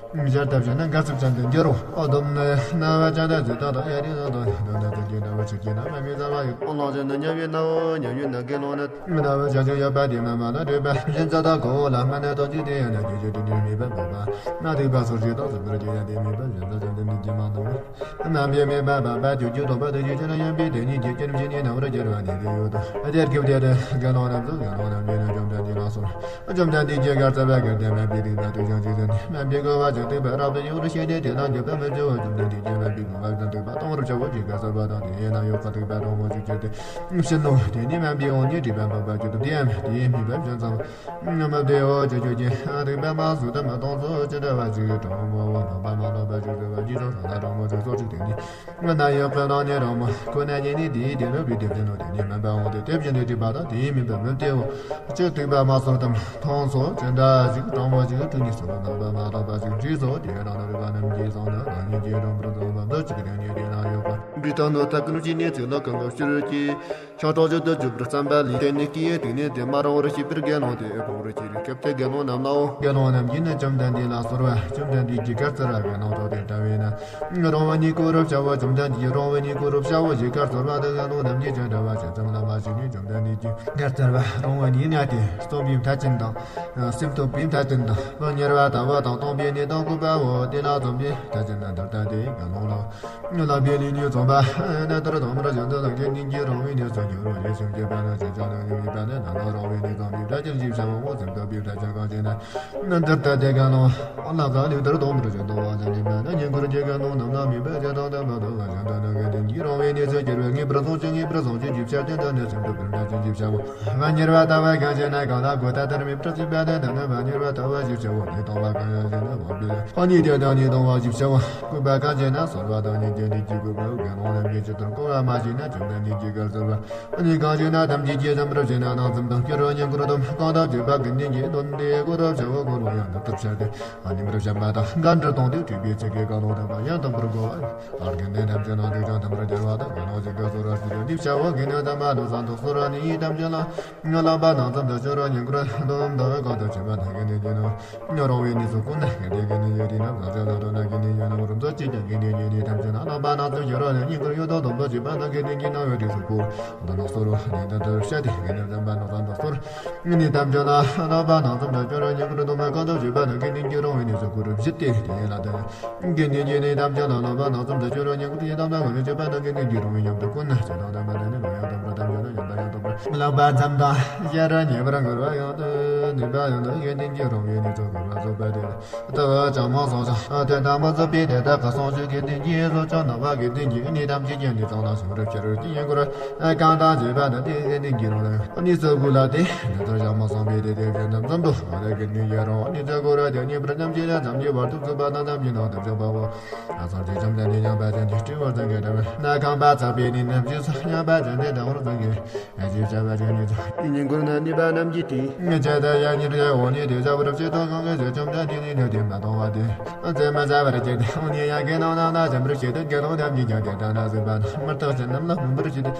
ཕྱིར་ལྟ་བྱས་ན་དགའ་ཚིག་ཅན་དུ་འགྱུར་རོ། ཨ་དོམ་ནི་རྣ་བ་ཅན་དུ་ཚིག་དག་དང་། གཡས་རིགས་དག་དང་། དོན་དག་ཅན་གྱི་རྣ་བ་ཆོས་ཀྱི་རྣ་བ་མི་གསལ་བ་ཡིན། ཨོ་ལོང་ཅན་དུ་ཉན་པའི་རྣ་བ་ཉན་པའི་ནི་དགེ་སློང་ནི། རྣ་བ་ཅན་ཅིག་ཡོད་པ་དེ་མ་སྨྲ་ན་སྒྲིབ་པ་གཞན་ཚོགས་དང་ཁོ་བོ་ལ་སྨྲ་ན་ལྟོས་ཅི། དེ་ཡང་ན་ཁྱོད་ཀྱི་དྲིན་ཅན་མེད་པ་འཕགས་པ་ན་སྡིག་པ་སོགས་ཀྱིས་དང་ཚིག་པར་བྱེད་ཡང་དེ་མེད་པ་གཞན་ཚོགས་ཀྱང་དེ་ཉིད་ཀྱིས་མ་གཏོང་བ། རྣམ་པར་སྨིན་པ་འཕགས་པ་ཁྱོད་ཀྱིས་སྟོན་པ་དེ་ཆོས་ཅན། ཡོན་པོ་དེ་ཉིད་ཀྱིས་སྐྱེ་རབས་ཀྱི་གནས་རྣམ་པར་གྱུར་པ་ནི་དེ་ཡོད་དོ། དེར་གྱུར་པའི་དགེ་སློང་རྣམས་ཀྱིས་དགེ་སློང་རྣམས་ཀྱིས་ནི་བཅོམ་ལྡན་འདས་ལ་གསོལ། བཅོམ་ལྡན་འདས་ཀྱིས་བཀའ་སྩལ་པ། གལ་ཏེ་སྨན་པའི་རིགས་དང་དུག་ཅན་གྱི་རིགས་ནི། སྨན་པས་བསྐོལ་བ་ཅིན་སྡིག་པ་རབ་ཏུ་ཡོང་རུང་ཞེས་ཏེ། དེ་ལ་འགྱོད་པ་མི་སྐྱེའོ། བཅོམ་ལྡན་འདས་ཀྱིས་སྨན་པས་བསྐོལ་བ་ཅིན་སྡིག་པ་གཏོང་བར་བྱའོ་ཞེས་བཀའ་སྩལ་པ་དང་། དེ་ཡིས་ན་ཡོད་པ་སྡིག་པ་དྲང་པོ་ཞིག་སྐྱེས་ཏེ་ཕྱིན་ནོ། དེ་ནས་སྨན་པས་འོ་ནི་སྒྲིབ་པ་འཕགས་པ་ཁྱོད་དུ་དེ་ཡང་དེ་ཡིས་སྨྲས་པ། བྱས་ཙང་མི་བདེའོ། ཁྱོད་ཀྱིས་སྡིག་པ་མ་སོགས་དུ་མ་མཐོང་ཚུལ་ཇི་འདྲ་བ་ཞིག་དྲང་པོའོ། འཕགས་པ་མ་ལོག་པ་ཞིག་བྱ་བ་ཅི་ཙམ་བསགས་ན་དྲང་པོ་ཞིག་སོར་ཆུད་དེ་ནི། ན་ཡོད་པའི་ནང་ནས་རང་མོས་ཁོ་ན་ཉིད་ནི་དེའི་དེ་ནོ་བའི་དེ་བཞིན་ནོ། དེ་ནི་སྨན་པ་འོངས་ཏེ་དེ་བཞིན་དུ་དྲིས་པ་དང་། དེ་ཡིས་སྨྲས་པ། མི་བདེའོ། ཁྱོད་སྡིག་པ་མ་སོགས་དུ་མ་མཐོང་ཚུལ་ཇི་འདྲ་ཞིག་དྲང་པོ་ཞིག་དྲིས་ནས་སོ། འཕགས་པ་མ་ལོག་པ་ཞིག་དྲིས་སོ། དེ་ཡང་རང་ལ་རིགས་པ་རྣམས་ཀྱིས་བསམས་ན། རང་ཉིད་ཀྱིས་དྲང་པོར་གསུངས་པ་འདི་གཅིག་དེ་ནི་དེ་ན་ཡོད་པ། བི་ཏ་ནོ་ཐ་ཀུ་ནུ་ཅི་ནས་ཚིག་ལ་གང་གང་ཕྱིར་གྱིས། ཆགས་སྡང་ཞི་དུ་གྱུར་པར་བསམ་པ་ལས། དེ་ནས་སྐྱེ་བོའི་སྡུག་བསྔལ་དེ་མ་རུང་བར་ཤེས་པར་དགེ་སློང་དེ་ཕོངས་པར་གྱུར་པའི་སྐབས་དེར་དགེ་སློང་རྣམས་ལའོ། དགེ་སློང་རྣམས་ཀྱིས་ནི་བཅོམ་ལྡན་འདས་ལ་གསོལ་བ། བཅོམ་ལྡན་འདས་ཀྱིས་བཀའ་སྩལ་པའི་ནང་དུ་དེ་ལྟ་བས་ན། རུང་བའི་གནས་བསྐོར་བར་བྱའོ། བཅོམ་ལྡན་འདས་ཀྱིས་རུང་བའི་གནས་བསྐོར་བར་བྱའོ་ཞེས་བཀའ་སྩལ་པ་དང་། དགེ་སློང་རྣམས་ཀྱིས་ཅི་འདྲ་བ་ཞིག་ཙམ་ལ་མ་ཞིག་ནས་བཅོམ་ལྡན་འདས་ཀྱིས་བཀའ་སྩལ་པ། རུང་བའི་གནས་ན་སྟེ་རྩོམ་པའི་མཐའ་ཅན་དང་། སེམས་རྟོག་པའི་མཐའ་ཅན་དང་། དམྱལ་བ་ལྟ་བུ་དང་སྟོང་པའི་གནས་དང་བཀོད་པའོ། དེ་ལ་རྩོམ་པའི་མཐའ་ཅན་ན་འདིར་ལྟ་སྟེ། དགེ་སློང་ལ། ལག་པའི་ལས་ནི་རྩོམ་པ་ནི་ལྟར་སྟོན་པར་བྱོན་ཏོ། དགེ་འདུན་གྱིས་རུང་བའི་གནས་སུ་འགྱུར་རོ། ཞེས་སེམས་བསྐྱེད་པ་ནི་ཅི་ཙམ་ཡང་ཡོད་པ་ནི་ན་ན། རུང་བའི་གནས་སྟོན་པའི་མཐའ་ཅན་ཞེས་བྱའོ། སེམས་རྟོག་པའི་མཐའ་ཅན་གང་ཞེ་ན། ནི་འདིར་ལྟ་སྟེ། དགེ་སློང་ལག་པའི་ལས་ལྟར་སྟོན་པར་བྱོན་ཏོ། བ་ཅན་ནི་མ་ནི་བསྙེན་བཀུར་གྱི་དགེ་སློང་རྣམས་ལ་སྨོད་པའི་ཚིག་དང་ལྡན་པ་དག་ག་ཞིག་འདི་ནི་དགེ་འདུན་གྱིས་རུང་བའི་གནས་སུ་འགྱུར་བས་ངེས་པར་བཟུང་ཞིང་ངེས་པར་བཟུང་ཞིང་ཞེས་བྱ་སྟེ། འདི་ནི་སེམས་རྟོག་པའི་མཐའ་ཅན་ཞེས་བྱའོ། དམྱལ་བ་ལྟ་བུ་གང་ཞེ་ན། གང་ལ་གོས་ཐ་ལྟར་མེད་པར་བརྩིགས་པ་དེ་དམྱལ་བ་ཞེས་བྱའོ། གནས་སྟོང་པ་གང་ཞེ་ན། དབང་པོའི་ལས་ནི་དེ་དང་ནི་སྟོང་བ་ཞེས་བྱའོ། བཀོད་པ་གང་ཞེ་ན། གསོལ་བ་དང་ཉིད་ཀྱི་ལས་ཀྱིས་བཀོད་པའོ། དགེ་སློང་རྣམས་ཀྱིས་ཇི་ལྟར་བཀོད་པ་མ་ཞིག་ན། བཅོམ་ལྡན་འདས་ཀྱིས་བཀའ་སྩལ་པ། ཨ་ནི་གང་ཞེ་ན། ཐམས་ཅད་ཀྱིས་བསམ་པར་བྱས་ན་སྣང་ཙམ་དང་། སྐྱུ་རུ་བསྙེན་བཀུར་དུ་གང་དག་བྱེད་པ་དགེ་འདུན་གྱི་དོན་དེ་བཀུར་བར་བྱའོ། འཁོར་ལོ་ཡང་འདི་ལྟར་བྱ་སྟེ། ཨ་ནི་མར་བཤམས་པ་དང་། མགར་འབྲུ་དོང་དུ་བྲིས་པའི་ཚིག་གིས་བཀའ་སློབ་དམ་པ་ཡང་དམ་པར་བསྒོམ་པ། ཨ་དགེ་འདུན་ཐམས་ཅད་ལ་སྡིག་ཅན་ཐམ་པར་སྦྱར་བ་དང་། དགེ་སློང་གཞན་གྱིས་གསོལ་བ་ཞུས་ཏེ་འདི་བྱའོ། དགེ་འདུན་དམ་པ་ནི་ཚང་དུ་གསོལ་ར་ནི་ཡིན། ཐམས་ཅད་ལ་ལག་པ་སྣང་ཙམ་དུ་སྐྱུ་རུ་བསྙེན་བཀུར་དུ་གང་དག་བྱེད་པ་དང་། དགེ་འདུན་གྱི་ནི་རུང་བའི་གནས་སུ་བཀུར་ན། གལ་ཏེ་དགེ་འདུན་གྱི་སྡེ་རྣམས་ལ་ཕྱག་འཚལ་ལོ་ན། དགེ་འདུན་གྱི་རྣམ་རོལ་མཛོད་ཅིག་ཀྱང་། དགེ་འདུན་གྱི་ནི་ཐམས་ཅད་ལ་ལག་པ་སྣང་ཙམ་སྐྱུ་རུ་བསྙེན་བཀུར་ཡོད་དོ་སྡོམ་པ་བྱེད་པ་དང་། དགེ་འདུན་གྱི་རྣམ་གཡོ་དེ་སོགས་པོ་དང་ནོ་གསོལ་བ་ནི་དང་དུ་བཤད་དེ། དགེ་འདུན་དམ་པ་ནོ་ཙམ་དུ་གསོལ་ནི་ཐམས་ཅད་ལ་ལག་པ་སྣང་ཙམ་དུ་སྐྱུ་རུ་བསྙེན་བཀུར་དུ་མ་གང་དུ་བྱེད་པ་དང་། དགེ་འདུན་གྱི་རུང་བའི་གནས་སུ་བཀུར་བཞི་སྟེ། དེ་ཡན་ལ་དུ་དགེ་འདུན་གྱི་ནི་ཐམས་ཅད་ལ་ལག་པ་སྣང་ཙམ་དུ་སྐྱུ་རུ་བསྙེན་བཀུར་ཡི་དམ་དང་གང་ལ་བྱེད་པ་དང་། དགེ་འདུན་གྱི་རུང་བའི་ཉམས་དུ་བཀུར་ན། ཇི་ལྟར་དམ་པ་དང་ནི་ལོ་ཡང་དམ་པར་ཐམས་ཅད་ལ་ཡང་དག་པར་ལག་པ་ཙམ་དང་ཤ་རུ་ཉེ་བར་འགུལ་བ་ཡང་དུ་ནུས་པ་ཡང་དུ་དགེ་འདུན་གྱི་རུང་བའི་གནས་སུ་བཀུར་བ་རྫོགས་པ་དེ། ལྟ་བུ་ཅང་མ་སོང་ཞིང་དོན་དམ་པར་རྫོགས་པའི་དེ་དག་གི་གསུང་ཆོས་དགེ་འདུན་གྱིས་བཟོ་ཆོག་ན་བ། དགེ་འདུན་གྱི་གནས་ཐམས་ཅད་ཀྱི་གནས་ཚང་ལ་སོགས་རབ་ཕྱི་རོལ་གྱི་ཡིན་སྐོར་གང་དང་བཅས་པ་ནི་དེ་དགེ་འདུན་གྱི་རུང་བའི་གནས་སུ་བཀུར་ལ་སྟེ། འདི་ལྟར་ཅང་མ་སོང་བའི་དེ་དེ་བཞིན་དུ་འཛོམས་དུ་བ་དེ་དགེ་འདུན་གྱི་རུང་བའི་གནས་སུ་བཀུར་བ་དེ་ངེས་པར་ཐམས་ཅད་ལ་ཐམས་ཅད་བར་དུ་བཙུགས་པ་དང་། ཐམས་ཅད་ནང་དུ་བཞག་པའོ། ཨ་ཚང་གི་བཅོམ་ལྡན་འདས་མཉམ་པ་ཅན་དེ་སྤྲུལ་པར་བྱང་གི་འདྲ་བས་ན། ཁང་པ་ཚ་བའི་ནི་རྣམས་ཀྱིས་སོ། མཉམ་པ་ཅན་དེ་དང་བར་བྱང་གི། ཨེ་ཅེས་བྱ་བ་ཅན་ནི་ཚོ། བསྙེན་བཀུར་ནི་ནུས་པ་རྣམས་ཀྱིས་ཏེ། ངེས་བྱ་དང་ཡང་ཉེར་འོ་ནི་དེ་བྱ་བར་བྱེད་དོ། གང་གི་ཚེ་བཅོམ་ལྡན་འདས་ནི་ནི་དེ་མ་མཐོང་བ་དེ། ཚེ་མི་ཟ་བར་བྱེད་དེ། འོ་ནི་ཡང་དགེ་སློང་རྣམས་ལ་སྦྱིན་པར་བྱེད་དོ། དགེ་སློང་རྣམས་ཀྱིས་ཀྱང་དེ་ལྟར་ན་བཟོད་པ་དང་མི་རྟག་ཅན་རྣམས་ལ་སྨོན་པར་བྱེད་དེ།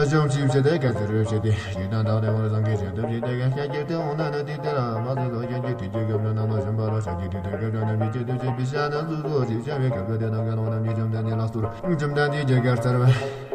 གཞོམ་གཞིག་བྱེད་དེ་དགའ་ཚོར་བྱེད་དེ། ཡིད་དང་འདང་དེ་བར་བཟང་གི་བྱེད་དུ་བྱེད་དེ། ཤཱཀྱའི་དེ་འོང་ན་ནི་དེ་དེ་ལ་མ་བཟོད་དོ། ཁྱེད་ཀྱི་དུས་ཀྱི་སྐབས་ལ་ནང་ལ་བྱོན་པ་ལ་ཤཱཀྱའི་དུས་དེ་སྐབས་ཀྱང་ནམ་ཡིན་བྱེད་དུ་བྱེད་པའི་ཤ་ན་སུ་སོ་ཞེས་བྱ་བའི་སྐབས་ལ་དེ་དང་དགེ་སློང་རྣམས་ཀྱིས་བཅོམ་ལྡན་འདས་ལ་གསོལ། བཅོམ་ལྡན་འདས་ཀྱིས་དགའ་ཚོར་བ།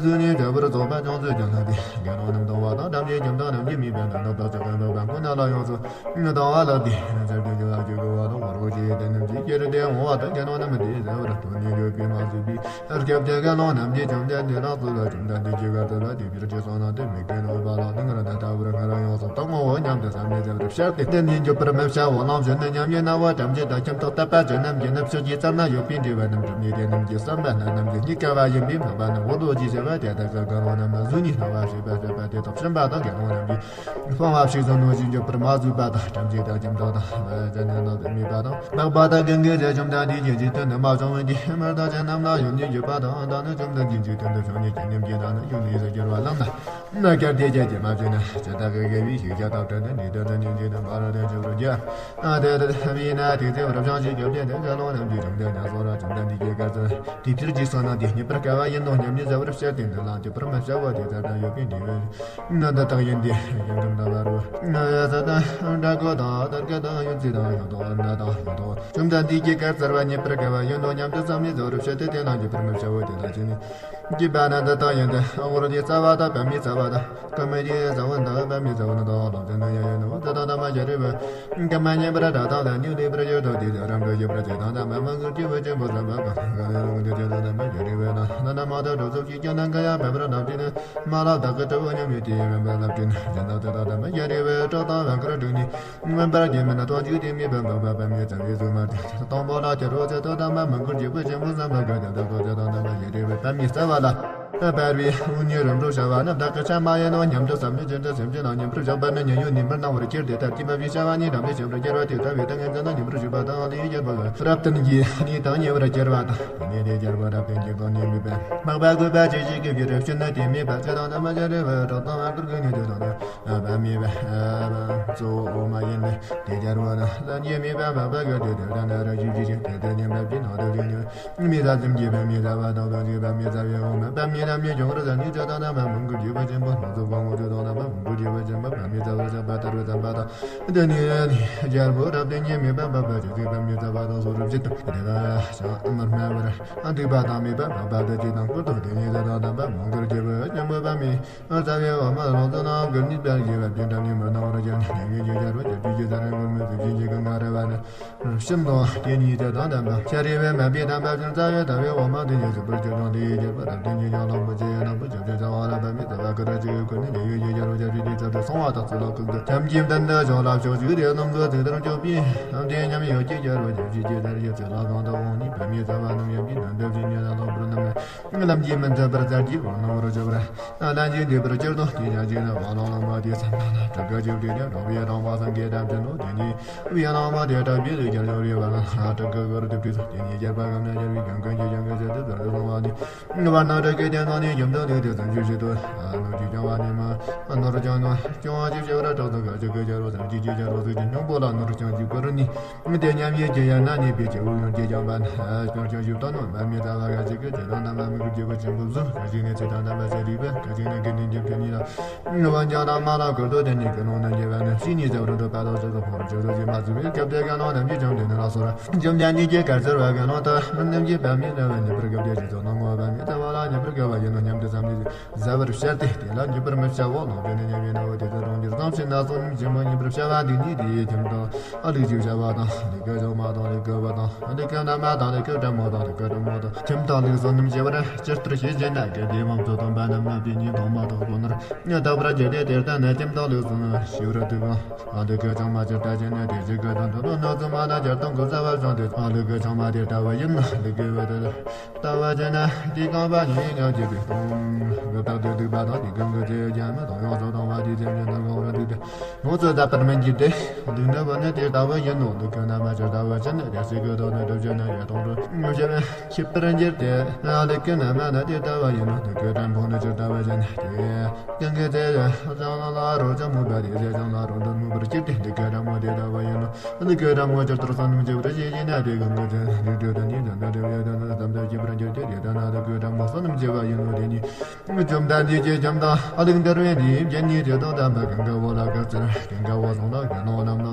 གཟུགས་ནི་འབྲས་བུར་རྫོགས་པ་ཅུང་ཟད་ཀྱང་ལྷག་སྟེ། དགེ་སློང་རྣམས་གཏོང་བ་དང་། ཐམས་ཅད་ཁྱིམ་བདག་རྣམས་ཀྱིས་དམིགས་པ་དང་། ནོར་བདག་ཅག་གི་འདོད་པ་ཀུན་ནས་ལ་ཡོངས་སུ་གཏོང་བ་ལགས་ཏེ། ཚར་གྱི་རྒྱུ་ལ་རྒྱུ་དགོས་པ་དང་། བར་དགོས་ཀྱི་དེ་རྣམས་ཀྱིས་ཁྱེར་ཏེ་འོང་བ་དང་། དགེ་སློང་རྣམས་དེ་ཟ་བར་དོན་ནི་ཡོད་པས་མ་བཟོད་པའི་སྐབས་དེར། དགེ་སློང་རྣམས་ཀྱིས་བཅོམ་ལྡན་འདས་ལ་གསོལ་བ། བཅོམ་ལྡན་འདས་ཀྱིས་ག་ཚོད་ལ་དེ་ཕྱིར་ཅི་གསུངས་ན། དེ་མིག་ཏུ་ནོར་བ་ལ་ནི་ང་རང་དེ་ལྟ་བུར་ང་རང་ཡོངས་སུ་གཏོང་ངོ་སྙམ་དུ་བསམས་ནས་ཟ་བར་བྱ་སྟེ། དེ་ནི་འགྱོད་པར་མི་བྱའོ། ལམ་བྱོན་ནས་ཉམས་ཉེས་སྣང་བ་ཐམས་ཅད་དང་། ཁྱིམ་བདག་དད་པ་ཅན་རྣམས་ཀྱིས་ནི་ཕྱོགས་ཀྱི་རྩ་ན་ཡོད་པའི་འབྲས་བུ་རྣམས་བསྒྲུབས་ནས། དེ་རྣམས་ཀྱི་བསམ་པ་ནི་རྣམས་ཀྱི་སྙིང་ག་བ་ཡིན་པས། སྨྲས་པ་ནི། འོ་ལོ་ཅི་བྱ་བ་དེ་དག་གི་དགེ་སློང་རྣམས་ལ་གཟུགས་ནི་སྣང་བ་ཞེས་པ་བྱ་བ་དེ་དག་བྱིན་པ་དང་། དགེ་སློང་རྣམས་ཀྱིས་སྤང་བ་ཞིག་བཟུང་ནོ་ཞེས་འགྱོད་པར་མ་བཟོད་པ་དང་། ཐམས་ཅད་དག་ཁྱིམ་བདག་དང་བ་ཅན་རྣམས་ལ་དམིགས་པ་དང་། སྨྲས་པ་དང་། ཀུན་གྱིས་བཅོམ་ལྡན་འདས་ཀྱི་རྗེས་དོན་དུ་མ་བྱུང་བའི་དེ་མི་བདག་ཅན་རྣམས་ལ་ཡོད་ནི་འགྱོད་པ་དང་། ད་ནི་བཅོམ་ལྡན་འདས་ཀྱི་རྗེས་དོན་དུ་བྱུང་ནས་ཀྱི་ཉིན་གྱི་ད་ནི་ཡོད་ནི་ཟེར་གྱུར་པ་ལམ་ན། ན་ཀར་ཏེ་ཀྱ་ཀྱེ་མ་བྱས་ན་ཇི་ལྟ་གི་དགེ་བའི་ཤིང་རྟ་དང་བྲལ་ནས། ནི་དོན་དུ་ཉིན་གྱི་དང་བ་ར་དོན་ཆེ་བར་རྒྱ། ཨ་དེ་དེ་བས་ན་དེ་ཚེ་བར་བྱང་ཞིང་སྐྱོབ་ཅན་དེ་དགེ་སློང་རྣམས་ཀྱིས་བཅོམ་ལྡན་འདས་གསོལ་ར། བཅོམ་ལྡན་འདས་ཀྱིས་ག་ཚོད་དེ་ཕྱིར་ཅི་གསུངས་ན། དེ་རྙེད་པར་དཀའ་བ་ཡིན་ནོ་སྙམ་ནས་ཟ་བར་བྱ་སྟེ། འདི་ལ་འགྱོད་པར་མི་བྱའོ། དེ་ལྟར་ན་ཡོད་པའི་འབྲས་བུ་ནི་འདི་དག་ཡིན་ཏེ། ཡང་དུ་འདའ་བར་བོ། ང་ཡ་ས་དང་འདྲ་གོ་དང་དར་ག་དང་ཡོན་ཙི་དང་ཡོན་ཏོ་ན་དང་ཡོན་ཏོ། བཅོམ་ལྡན་འདས་ཀྱིས་ག་ཚོད་པ་རྙེད་པར་དཀའ་བ་ཡིན་ནོ་སྙམ་དུ་བསམས་ནས་ཟ་བར་བྱ་སྟེ། དེ་ལ་འགྱོད་པར་མི་བྱའོ། དེ་ལ་ཅི་ནི། གི་པ་ན་འདི་དག་ཡིན་ཏེ། འོ་རོ་དེ་རྩ་བ་དང་བབ་མའི་རྩ་བ་དང་། ཀ་མ་རི་ས་བོ་འདི་བབ་མའི་རྩ་བ་ན་དང་ལོག་ཅན་ན་ཡ་ཡོད་ནོ། ད་དང་ད་མ་ཡ་རི་བ། ཀ་མ་ཉན་པར་ད་དང་ད་ནི་ལེ་པར་ཡོད་དོ། དེ་དང་རམ་གྲོ་ཡོད་པར་ཅི་དང་ད་མ་མ་གུར་གྱི་བུ་ཆེན་པོ་བསམ་པ་གང་ག་ལེ་ལུང་དེ་དེ་དང་ད་མ་ཡ་རི་བ་ན་ན་ན་མ་ད་གྲོ་ཚོགས་ཀྱི་ཀྱང་ན་ག་ཡ་བབ་ར་ན་དེ་ནི་མ་ལ་དག་གི་གྲོ་བོ་ཉམས་ཡོད་དེ་ཡ་བབ་ལབ་དེ་ནི་ཅན་ན་དེ་དང་ད་མ་ཡ་རི་བ་གྲོ་དང་བ་གར་དྲུག་ནི། མངོན་པར་རྒྱལ་མིན་ན་སྟོང་གཅིག་དེ་མི་བབ་བབ་བབ་མི་ཚ་བའི་གཟུགས་མ་དེ་དང་པོ་ལ་ཁྱེར་རོ་ཚེ་ཏོ་དམ་པ་མི་འགུལ་གྱི་བུ་ཆེན་པོ་བསམ་པ་ག་དེ་དག་གོ་ཚེ་དང་དམ་པ་ཡེ་རེ་བའི་བབ་མི་རྩ་བ་ལ་བབ་པའི་དབུ་ཉེ་རིམ་གྲོ་བྱ་བ་ནི་བདག་གི་ཆ་མ་ཡིན་ནོ་སྙམ་དུ་བསམ་ནས་ཅི་འདྲ་སེམས་ཅན་ལ་ཉན་པར་བཞག་པ་ནི་ཉན་ཡོད་ནི་མི་སྣང་བར་ཁྱེར་ཏེ་ཐབས་ཀྱིས་མ་བྱས་བྱ་བ་ཉིད་དམ་པའི་ཆོས་པར་གྱུར་པ་དེ་ལྟ་བུའི་ཏིང་ངེ་འཛིན་ལ་ཉན་པར་བཞུགས་པ་དང་། དེའི་རྒྱལ་པོ་རབ་བརྟན་གྱིས་ནི་དང་ཉེ་བར་གྱུར་པ་དང་། ནི་དེ་རྒྱལ་པོ་རབ་བརྟན་གྱིས་གང་ནས་མི་བབ་མག་པ་དགོས་པ་ཅི་ཞིག་གི་བར་ཕྱིར་ནི་དེ་མི་བབ་ཅི་དང་དམ་པ་ཡེ་རེ་བའི་གྲོགས་དང་བ་གུར་གྱི་ནི་དེ་དང་ནི། བབ་མི་བབ་གཙོ་བོ་འོ་མ་ཡིན་ཏེ། དེ་སྦྱར་བ་ན་ལན་གྱི་མི་བབ་མ་བབ་གི་དེ་དེ་ལྟ་ན་ར་ཞིབ་ཞིབ་ཅིང་དེ་དེ་ཉིད་བབ་ཀྱི་ནང་དུ་ཞིག་ནི། མི་ཟ་ཙམ་གྱི་བབ་མི་ཟ་བ་དང་དོན་གྱི་བབ་མི་ཟ་བའི་འོ་མ་བབ་མི་བབ་མི་འབྱུང་བར་ཟ་ནི་ཇོ་དང་ན་མ་མང་གི་རྒྱུ་བ་ཆེན་པོ་སྣ་ཚོགས་པོ་ངོ་ཇོ་དང་ན་མ་མང་གི་རྒྱུ་བ་ཆེན་པོ་བབ་མི་ཟ་བར་བྱ་བ་ལྟར་བའི་བསམ་པ་དང་། དེ་ནི་རྒྱལ་པོ་རབ་བརྟན་གྱི་མི་བབ་མ་བབ་ཅི་ཟིག་བབ་མི་ཟ་བ་དང་སོ་རུ་བཞི་དང་དེ་ལ་ཞང་མར་སྨྲ་བར་འདུག་པ་དང་། མི་བབ་མ་བབ་དེ་ཅི་དང་ཀུན་ཏུ་དེ་ཉིད་ཟ་དང་ན་མ་མང་གི་རྒྱུ་བ་ཆེན་པོ་བབ་མི། རྩ་བའི་འོ་མ་ལོངས་སུ་ནང་གི་ནུས་པ་ཡོད་པ་དེ་འདྲ་ནི་མི་སྣང་བར་གྱུར་ནས་ཉེ་བའི་རྒྱུ་སྦྱར་བ་རྒྱུ་རྒྱུ་རྒྱུ་ཟ་ར་འགུལ་མི་ཟིག་བཞིན་གྱི་ཀུན་དགའ་ར་བ་ནི། ཤིན་ཏུ་དེ་ཉིད་དེ་དང་ལྡན་པ་ཤ་རི་བའི་མ་པའི་དམ་པ་ཅན་རྩ་བའི་ཟླ་བའི་འོ་མ་དེ་ཉིད་གཟུགས་པོར་གྱུར་ཀྱང་དེ་ཡི་རྒྱལ་པོ་རབ་བརྟན་གྱི་ཡང་ རིན་པོ་ཆེ་ནམ་བུ་ཆབ་ཆ་ཚང་བ་ལ་བབ་མི་ཚ་བ་ཀུ་ར་ཅིག་ཁོ་ནི་རྒྱལ་ཡུལ་གྱི་རྒྱལ་བ་རྒྱལ་བྱེད་ཀྱི་ཚབ་ཏུ་སོང་བ་དང་ཚུལ་ལ་ཁུག་ཏུ་ཐམས་ཅད་མདུན་དུ་བྱོན་ལ་ཕྱོགས་བཅུའི་དེ་རྣམས་ཀྱི་ཚིག་དར་གཅོད་པའི་ལམ་དེ་ཉམས་ཡོད་ཀྱི་རྒྱལ་བ་རྒྱལ་བྱེད་ཀྱི་དར་གྱི་ཚེ་ལ་གང་དུ་འོང་ནི་བབ་མི་ཚ་བ་རྣམས་ཡོད་ཀྱི་དོན་དུ་བྱེད་ཉེ་ལ་ལོག་པར་རྣམས་ལ་ལམ་གྱིས་མི་འཛིན་པར་ཚར་གྱི་བར་སྣང་བར་གྱུར་པར་ལམ་གྱིས་འདུས་པར་གྱུར་ཏོ། དེ་ཡང་གཅིག་ནི་བ་ལང་ལང་མ་དེ་སེམས་ལ་ན་དྲུག་ག་བཅུ་བདུན་ནི་རང་བའི་རང་དབང་སངས་རྒྱས་དམ་ཅན་ནོ། དེ་ཉིད་བི་ཡ་ལང་མ་དེ་དྲག་པའི་ལུས་ཀྱང་ཡོད་པའི་བ་ལང་དྲུག་གི་གུ་རུ་དེ་བྲིས་སོ། དེ་ཉིད་རྒྱལ་པ་གམ་ན་རྒྱལ་བའི་གང་གང་གི་ཡང་གི་ཟེར་དུ་ཟེར་དུ་སོང་བ་ནི། བར་སྣང་དྲུག་གི་སྟེང་ན་ནི་རྒྱུ་མཚན་ལུགས་དེ་ཙམ་ཞིག་བཞེད་དོ། ནོར་གྱིས་བསྐྱངས་པ་ནི་མ། ནོར་བསྐྱངས་ནོར་བསྐྱངས་པ་ཞིག་བྱེ་བ་དྲག་ཏུ་དགའ་ཞིང་དགའ་བྱ་རོག་ཙམ་གྱིས་ཀྱིས་བྱ་རོག་ཟེར་གྱི་སྙིང་པོ་ལ་ནོར་བསྐྱངས་ཀྱི་གུ་རུ་ནི། དེ་ཉམས་ཡེ་ཀྱི་ཡན་ན་ནི་པའི་སྐྱེ་བོ་ཡོངས་ཀྱིས་བསྐྱངས་པ་ན། སྐྱོང་སྐྱོང་ཞིབ་ཏུ་ནོར་མ་མི་ལྟ་བ་ག་ཅིག་གི་ཇི་ལྟར་རྣམ་པ་མི་དགོས་སྐྱེ་བོ་ཆེན་པོ་གཟུགས་ག་ཅིག་ནི་ཚེ་དང་ལྡན་པ་ཟེར་རིགས་པ་ག་ཅིག་ནི་དགེ་འདུན་གྱི་ཕན་ནི་ལ། དབང་ཀྱང་ན་མ་ལ་ཀུར་ཏོ་དེ་ཉིད་ཀྱི་ནང་ན་ཉེ་བ་ནི་ཕྱི་ཉིད་ཟ་བར་འདོད་པ་དང་ཟེར་དུ་ཕོར་ཇོ་ཟོ་ཞིག་མ་བཟོད་པའི་སྐབས་དེ་ག་ནང་རྣམས་ཀྱི་བཅོམ་ལྡན་འདས་ལ་སོར། བཅོམ་ལྡན་འདས་ཀྱིས་གར་ཟེར་བ་ག་ནང་དུ་མི་རྣམས་ཀྱི་བབ་མི་འདྲ་བ་ཉེ་བར་སྐབས་དེ་ཞིག་ཏུ་སྣང་ངོ་བ་མི་ལྟ་བ་ལ་ཉེ་བར་སྐབས་པ་ཡིན་ནོ་སྙམ་དུ་བསམ་ནས་ཟ་བར་བྱ་སྟེ། དེ་ལ་ཉེ་བར་མི་བྱའོ་ལོག་པས་ནི་ཉེ་བའི་ནང་བོ་དེ་ཚོ་རང་རྒྱུད་ཙམ་ཞིག་ན་སོ་ནམ་ཞིག་མ་ཉེ་བར་བྱ་བ་འདི་ཉིད་དེ་ཡི་ཁྱིམ་དང་ཨ་ལུག་ཅིག་བྱ་བ་དང་ལུག་གི་ལྗང་མ་དང་ལུག་གི་བུ་དང་ལུག་གི་མནའ་མ་དང་ལུག་གི་བྲན་མོ་དང་ལུག་གི་བྲན་མོ་དང་ཁྱིམ་དང་ལུག་སོ་ནམ་ཞི་བར་ཇི་ལྟར་ཤེས་བྱས་ན། གལ་ཏེ་བམ་ཚོ་སྟོན་པ་རྣམས་ན་དེ་ཉིད་མཐོང་མ་ཐག་ཁོ་ནར་ཉོན་དག་པར་གྱུར་ཏེ། དེ་ལྟ་ན་ཁྱིམ་དང་ལུག་སོ་ནམ་ཞི་བར་དུ་གང་། ཨ་ལུག་གི་ལྗང་མ་ཇི་ལྟར་བྱས་ན་དེ་བཞིན་གྱི་དོན་དུ་ནོར་བཙུན་མ་དང་སྦྱར་དང་གོ་ས་བབ་བྱུང་སྟེ། ཨ་ལུག་གི་ལྗང་མ་དེ་ལྟ་བུ་ཡིན་ན་ལུག་གི་བུ་དེ་ལྟ་བུ་བྱས་ན་དེ་རྐང་པ་ཉིད་ཉམས་ཀྱི་བུ་དང་བུ་དག་དེ་སྡིག་པ་དང་དེ་གང་གི་ཚེ་རྒྱ་མི་དང་ཡོངས་སུ་གཏོང་བ་དེ་ཚེ་ཉིད་དུ་གང་བར་འདུག་སྟེ། ཡོངས་སུ་དག་པར་མི་འགྱུར་ཏེ། སྡིག་ནི་བུ་ནི་དེ་ལྟ་བུ་ཡིན་ནོ། ལུག་གི་མནའ་མ་ཇི་ལྟ་བུ་བྱས་ན་དེ་སྲིད་ཀྱི་དོན་ནི་སྒྲུབ་བྱེད་ན་ཡོད་དང་འགྲོ་བྱེད་པའི་ཁྱད་པར་འགྱུར་ཏེ། ལུག་གི་མནའ་མ་ནི་དེ་ལྟ་བུ་ཡིན་ནོ། ལུག་གི་བྲན་ཕུང་ནི་ཇི་ལྟ་བུ་བྱས་ན་དེ་གང་གི་ཚེ་བྱང་ལ་རོ་ཅ་མུ་པ་དེ་ཚེ་བྱང་ལ་རོ་འདོད་མུ་པར་སྐྱེས་ཏེ། ལུག་གི་བྲན་མོ་དེ་ལྟ་བུ་ཡིན་ནོ། ལུག་གི་བྲན་མོ་ཇི་ལྟར་བསོད་ནམས་ཆེ་བར་བྱེད་ཅེ་ན། དེ་གང་གི་ཚེ་ལུག་འདོད་དང་ཉིད་དང་དོན་དུ་ཡོད་དོན་དུ་ཙམ་དུ་སྐྱེ་བར་འགྱུར་ཏེ། དེ་ལྟ་ན་ལུག་གི་བྲན་མོ་བསོད་ནམས་ཆེ་བ་ཡིན་ནོ། དེ་ཉིད་བཅོམ་ལྡན་འདས་ཀྱིས་ཁྱིམ་དང་ཨ་ལུག་འདུལ་བའི་འདིའི་རྒྱན་ནི་དེ་དང་ལྡན་པ་ཀུན་དགའ་བོ་ལ་བཀའ་སྩལ། ཀུན་དགའ་བོ་གསུངས་ལ་དགེ་སློང་རྣམས་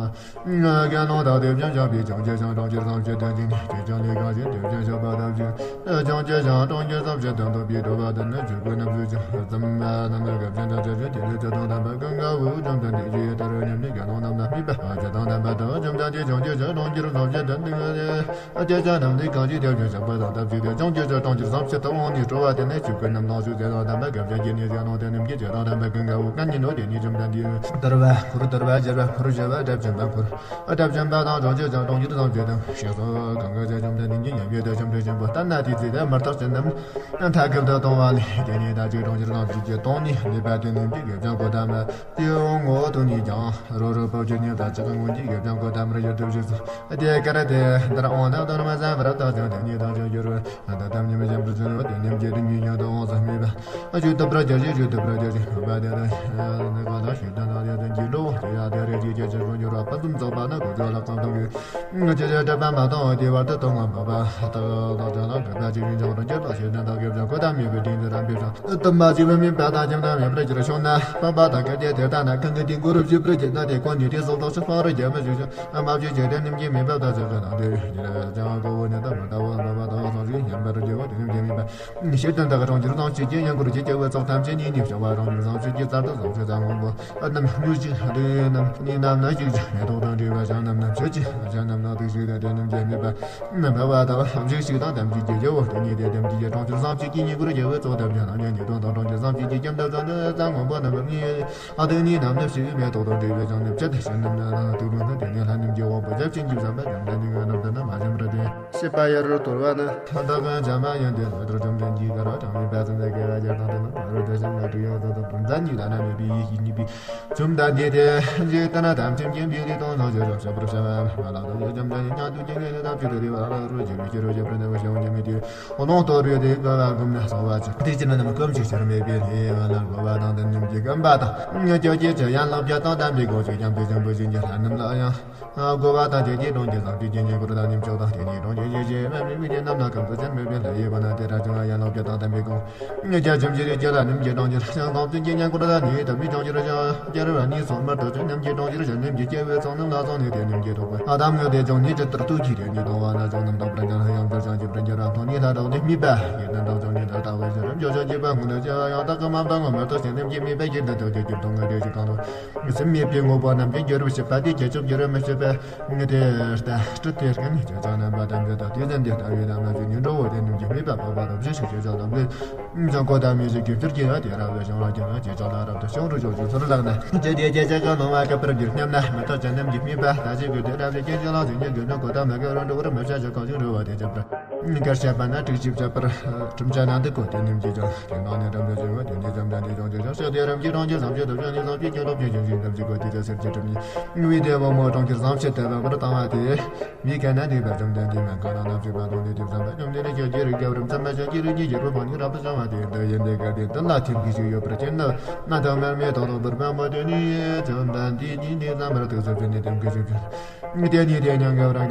ལ། དགེ་སློང་དག་དེ་བཞིན་བཞག་པའི་བྱང་ཆུབ་ཤིང་གྲོང་ཁྱེར་ཙམ་ཞིག་ཏུ་འཇུག་ནས་དེ་ཀྱང་ལས་གང་ཞིག་དེ་བཞིན་གཤེགས་པ་དག་གིས། བྱང་ཆུབ་ཤིང་གྲོང་ཁྱེར་ཙམ་ཞིག་ཏུ་འདུག་པའི་དྲོ་པ་དེ་ནི་ཆོས་གོས་རྣམས་སུ་ཀྱང་ཙམ་མ་རྣམས་ཀྱི་བཞིན་དུ་ཆ་ཆུ་དེ་ལས་ཚེ་དང་ལྡན་པ་ཀུན་དགའ་བོས་བཅོམ་ལྡན་འདས་ཀྱི་ཡུལ་ལྟར་སྙམ་ནས་དགེ་སློང་རྣམས་ལ་སྨྲས་པ། བྱང་ཆུབ་དང་ལྡན་པ་དག་བཅོམ་ལྡན་འདས་བྱང་ཆུབ་ཤིང་གྲོང་ཁྱེར་ཙམ་ཞིག་ཏུ་འདུག་སྟེ། ཨ་ཏི་ཤ་རྣམས་ནི་གང་ཞིག་དེ་བཞིན་གཤེགས་པ་དང་ལྡན་ཞིང་དེ་བྱང་ཆུབ་ཀྱི་གྲོང་ཁྱེར་ཙམ་ཞིག་ཏུ་འོངས་ནས་སྤྲོ་བ་དེ་ནི་ཆོས་གོས་རྣམས་ལོངས་སུ་སྤྱོད་དང་ལྡན་པ་དགེ་བ་ཅན་གྱི་ནི་དགེ་སློང་དེ་རྣམས་ཀྱི་ཚེ་དང་ལྡན་པ་ཀུན་དགའ་བོ་ཀུན་ཉིད་ནོ། དེ་ནི་བཅོམ་ལྡན་འདས་དར་བ་འཁོར་དར་བ་སྦྱར་བ་འཁོར་སྦྱར་བ་དགྲ་བཅོམ་པ་འཁོར་དགྲ་བཅོམ་པ་དང་བྱང་ཆུབ་ཀྱི་གྲོང་ཁྱེར་ཙམ་ཞིག་ཏུ་གཤེགས་སོ། གང་གི་ཚེ་བཅོམ་ལྡན་འདས་ཀྱིས་ཉམས་ཡོད་དུ་ཆོ་འཕྲུལ་ཆེན་པོ་ལྟར་སྣང་དེའི་ཚེ་དེར་མི་རྟག་ཅན་རྣམས་མཐའ་ཀུན་ཏུ་གཏོང་བ་ལས། དེ་ནས་ད་ཅི་གྲོང་ཁྱེར་ཙམ་ཞིག་གི་སྟེང་ནས་ལུས་པ་དེ་རྣམས་ཀྱི་དགེ་བ་ཅན་གོ་ཏ་མ། དེའི་ངོ་བོ་དུ་ནི་ཀྱང་རོ་རོ་བབ་ཅོལ་ཉིད་དང་ཅི་གང་སྔོན་གྱི་དགེ་བ་ཅན་གོ་ཏ་མར་ཡོད་དུ་བཞེས་སོ། དེ་ཀ་ར་དེ་འདིར་འོང་ན་དོན་མ་བསམ་པར་བཏགས་ཀྱང་དེ་ཉིད་དང་ཅི་འགྱུར་བ། ད་ལྟ་ཉིད་མི་ཞན་པར་བརྫུན་རོ། དེ་ཉིད་ཀྱི་རིམ་གྱིས་ཉོན་དུ་འོང་ཟེར་སྨྲས་པ། ཆོས་ཐོབ་པར་གྱུར་ཅིག་ཆོས་ཐོབ་པར་གྱུར་ཅིག་སྨྲས་པ། དེ་ལ་ནི་གང་དག་ཞིག་ཏུ་ན་དེ་དོན་གྱི་འགྲོ་བ་དེ་ཡང་དེ་རེ་ཅིག་སྐྱེ་ཅིག་འགྱུར་བ་ཕུན་སུམ་ཚོགས་པ་ནི་གོ་ཚོད་ལ་གང་དག་གི། ཅི་ཞིག་སྒྲིབ་པ་མ་གཏོང་བའི་བདེ་བ་དུ་གཏོང་ངམ་པ་དག་ལག་ཅན་ལ་གོ་ད་ཅིག་ཡིན་ཀྱང་རང་རྒྱུད་ལ་ཞེ་སྡང་དང་སྐྱེ་བྱ་གོ་ད་མེད་པའི་དྲིན་དུ་རང་པའི་རང་དུ་མ་བྱས་པ་མིན་པ་དང་ཁྱིམ་དང་མེད་པར་གྱུར་བྱུང་ན་སྤངས་པ་དང་གལ་ཏེ་དེ་ལྟ་ན་གང་གི་དེ་མགོ་རུ་བཞུད་པར་བྱེད་ན་དེ་ཀུན་ནས་དེ་སོགས་དག་ཆོས་སྤང་རུ་རྒྱ་མི་བཞུགས་ཤིང་མ་བཞུགས་ཀྱི་དེ་རྣམས་ཀྱི་མེད་པ་དག་ཆོས་ཀྱི་དང་དེ་ཡོད་ཀྱི་རེ་བ་ཅང་གོ་བོ་ནི་དམ་པར་ལྟ་བ་སྨྲ་བ་དག་སོགས་ཀྱིས་ཉམས་པར་བགྱི་བ་དེ་རྣམས་ཀྱི་མེད་པ། ཤེས་ལྡན་དག་གྲོང་ཁྱེར་ཚང་ཕྱུག་གི་ཉེ་འཁོར་གྱི་སྐྱེ་བོ་ཚོགས་ཐམས་ཅད་ཉིད་ནི་བྱང་བ་གྲོང་ཁྱེར་ཚང་ཕྱུག་གི་རྩར་དུ་སོང་ཚེ་ཚང་མང་པོ་རྣམས་སྨྱོ་ཞིང་སྡུག་རྣམས་ནི་རྣམས་ན་ཞིག་ཅིང་མེ་ཏོག་དང་འདྲེས་པ་བྱང་རྣམས་ན་མཆོད་ཅིང་བྱང་རྣམས་ན་སྡུག་ཞིང་དེ་རྣམས་ཀྱི་མེད་པ། འཕེལ་བ་དང་བཞུགས་ཤིག་དང་དམ་ཅིག་གི་རྒྱལ་བོ་དེ་ཉིད་དེ་དམ་ཅིག་གི་གྲོང་ཁྱེར་ཚང་ཕྱུག་གི་ཉེ་འཁོར་རྒྱལ་བོ་ཚོགས་ཐམས་ཅད་རྣམས་ཉིད་ནི་དོན་དང་གྲོང་ཁྱེར་ཚང་ཕྱུག་གི་ཁྱིམ་དུ་ཚང་དུ་ཚང་མང་པོ་རྣམས་པར་ནི། ཨ་དེ་ནི་ནམ་ནི་ཞིག་མེ་ཏོག་དང་འདྲེས་པའི་བྱང་ནི་བཅད་ཞིང་རྣམས་ན་དུག་ལུང་ན་དེ་ནི་ལྷ་རྣམས་ཀྱི་དབང་པོ་ཞབས་ཕྱི་འཇིབ་བསམ་པ་ཀྱང་ལྷ་ནི་ང་རྣམས་དུ་ན་མ་བྱམས་ར་དེ། ཤེས་པ་ཡར་རུ་དོར་བ་ནི། ཐ་ད་གང་བྱ་མ་ཡིན་ཏེ་ལོ་ལྟར་བཅོམ་ལྡན་གྱི་གར་བ་གྲངས་མེད་པ་ཙམ་དུ་དགེ་བ་རྒྱག་དང་དེ་ནི་ཕ་རོལ་ཏུ་ཕྱིན་ན་དྲུག་ཡོངས་སུ་དག་པ་འཛད་ཉིད་ལ་ན་མེད་པའི་ཡེ་ཤེས་གཉིས་པའི་བཅོམ་ལྡན་འདས་དེ་འཇིག་རྟེན་ན་ཐམས་ཅད་མཁྱེན་པའི་ལུས་དང་ལྷག་ཆོས་རབ་བཤད་པར་བྱ་བ་མ་ལགས་དང་བཅོམ་ལྡན་འདས་མྱང་འདས་ཀྱི་ངེས་ལུགས་ཐབས་ཀྱི་ཐུགས་རེ་བ་ལ་རུ་འཇུག་པའི་ཕྱིར་རོ་རྒྱལ་པོ་ནི་བ་ཞེས་འོང་མྱ་མི་དེ། ལོངས་སྤྲོ་བའི་དེ་དགའ་བ་བསྒོམས་ན་གསོལ་བ་བྱ། དེ་ཕྱིར་ནི་ནམ་སྐོམ་ཞིག་ཆར་མེད་པའི་ལྷའི་བ་ལ་དགའ་བ་དང་ལྡན་ཉིད་ཀྱི་བསྐོན་པ་དང་། ཉེ་སྐྱོ་སྐྱེ་ཆེ་ཡན་ལག་བརྒྱད་དང་ལྡན་པའི་གོ་ཆོད་ཀྱང་དེ་ཅན་པོ་བཞིན་གྱི་ལྷ་རྣམས་ལ་ཡང་དགོས་པ་དང་བཅས་ཀྱི་གྲོང་ཁྱེར་ཚང་ཕྱུག་གི་ཉེ་འཁོར་དང་ཉིམ་ཕྱོགས་དང་དེ་ཉིད་གྲོང་ཁྱེར་ཞེས་བྱའི་མ་མི་མི་དེ་རྣམས་ལ་གང་དུ་ཆར་མེད་པའི་ལྷའི་བ་ན་དེ་ར་ཅང་ཡན་ལག་བརྒྱད་དང་ལྡན་པའི་གོང་། ཉེ་སྐྱོ་ཆེ་རིགས་ཀྱི་ལྷ་རྣམས་ཀྱི་གྲོང་ཁྱེར་ཞིང་གང་བཙུན་གྱི་ཉེ་འཁོར་དང་ནི་དམ་པའི་གྲོང་ཁྱེར་ཞིང་སྐྱེ་རུ་བ་ནི་སོགས་མར་དུ་ཆོད་རྣམས་ཀྱི་གྲོང་ཁྱེར་ཞིང་རྣམས་ཀྱི་སྐྱེ་ བའི་ཚོགས་རྣམས་ལ་སོགས་ནས་དེ་རྣམས་ཀྱིས་རྟོགས་པ། ཨ་དམ་ངོ་དེ་ཀྱང་ནི་ཇི་ལྟར་ཐུགས་ཀྱི་རེ་ནི་གཏོང་བ་ན་ཅང་རྣམ་རྟོག་པར་འགྱུར་ཡང་བསྐྱར་ཀྱང་སྐྱེ་བར་འགྱུར་ར། མཐོང་ནི་ལྷ་དང་ནི་མིད་པ་ཡིན་ན་དང་ཀྱང་ནི་ད་ལྟ་བའི་ཕྱིར་འགྱོད་བྱ་སྐྱེས་པ་སྔོན་དུ་སྐྱེ་བ་ཡང་དག་གི་མ་བཏང་ངོ་མ་བཏགས་ཤིང་རྣམས་ཀྱིས་མིད་པ་ཡིན་ན་དང་ཀྱང་སྐྱེ་བར་འགྱུར་ར། དེ་ཞིག་གང་དུ་སེམས་མེད་པའི་དངོས་པོ་རྣམས་ཀྱི་འགྱུར་བར་བྱེད་པ་དེ་ཁྱད་ཆོས་འགྱུར་བར་མི་བྱེད་པས། དེ་ལྟར་སྤྲུལ་ཏེ་སྐད་ནི་ཁྱེད་ཅག་རྣམ་པ་ཐམས་ཅད་དང་དེ་ཙམ་དེ་ལྟ་བུའི་ལམ་ལ་ཞུགས་ནས་འགྲོ་བོ་དེ་རྣམས་ཀྱི་མིད་པ་འཕགས་པ་རབ་ཞི་ཞིང་ཁྱེད་ཅག་རྣམས་ཀྱིས་ཀྱང་གོ་ད་མི་ཞིག་གི་ཚུལ་གྱིས་དེ་རབ་ཏུ་བྱུང་བ་ཀྱང་ཁྱེད་ཅག་ལ་རབ་ཏུ་བྱུང་རུ་ཞོག་ཅིག་ཚུར་ལགས་ན། ཇི་སྟེ་ཁྱེད་ཅག་གི་སྣང་བ་གུས་པར་གྱུར་སྙམ་ན་མི་རྟག་ཅན་རྣམས་ཀྱི་མིད་པ་ད་ཅིག་གི་དེ་རབ་ཏུ་སྐྱེ་ཞིང་ལ་ཞུགས་ནས་དགེ་འདུན་གོ་ད་མི་དགེ་རུ་འགྲོ་བར་མི་བྱ་ཞིང་གང་ཞིག་འགྲོ་བ་དེ་བྱེད་པར། གར་བྱེད་པ་ན་དྲུག་ཅུ་བྱེད་པར་གྲུབ་ཆ་ན་འདི་ཀོ་དེ་རྣམས་ཀྱིས་ཀྱང་དེ་ནང་ནས་འགྲམ་དུ་བྱུང་བ་དེ་ནས་བྱམས་ལྡན་དེ་ཀྱང་དེ་ཀྱང་ཤོག་དེ་རབ་ཀྱི་གྲོང་ཁྱེར་བཟང་ཕྱིར་དུ་བྱོན་ནས་བཟང་ཕྱིར་སྐྱེ་ལོག་ཕྱིར་བྱོན་ཞིང་འགྲམ་གྱི་ཀོ་དེ་ལ་སེར་གྱི་གྲུབ་ནས་བི་དེ་བུ་མོ་གྲོང་ཁྱེར་བཟང་ཕྱིར་དུ་བབ་པར་བཏང་བ་དེ། མི་ག་ན་འདུས་པ་བཅོམ་ལྡན་འདས་མན་གང་ན་ནམ་ཞིག་པ་དང་ནི་དེ་བསམ་པ་བཅོམ་ལྡན་འདས་ཀྱི་རྒྱལ་རིགས་རྒྱལ་བར་མཚན་མ་ཞིག་གི་རིགས་ཀྱི་རྒྱལ་པོ་ཕང་ནི་རབ་ཏུ་བྱུང་བ་དེ་འདི་ཡིན་ཏེ། གལ་ཏེ་འདི་ལ་ཐིམ་གྱི་ཞིག་ཡོད་པར་གྱུར་ན། ན་དང་མར་མེ་དང་དང་པོར་པ་མོ་དེ་ནི་བཅོམ་ལྡན་འདས་ཉིད་ནི་བསམ་པར་ཐུགས་སུ་ཆུད་ནས་དེམ་གྱི་ཞིག་བྱུང་། དེ་ནི་དེ་ཉིད་ཀྱང་དགའ་བ་དང་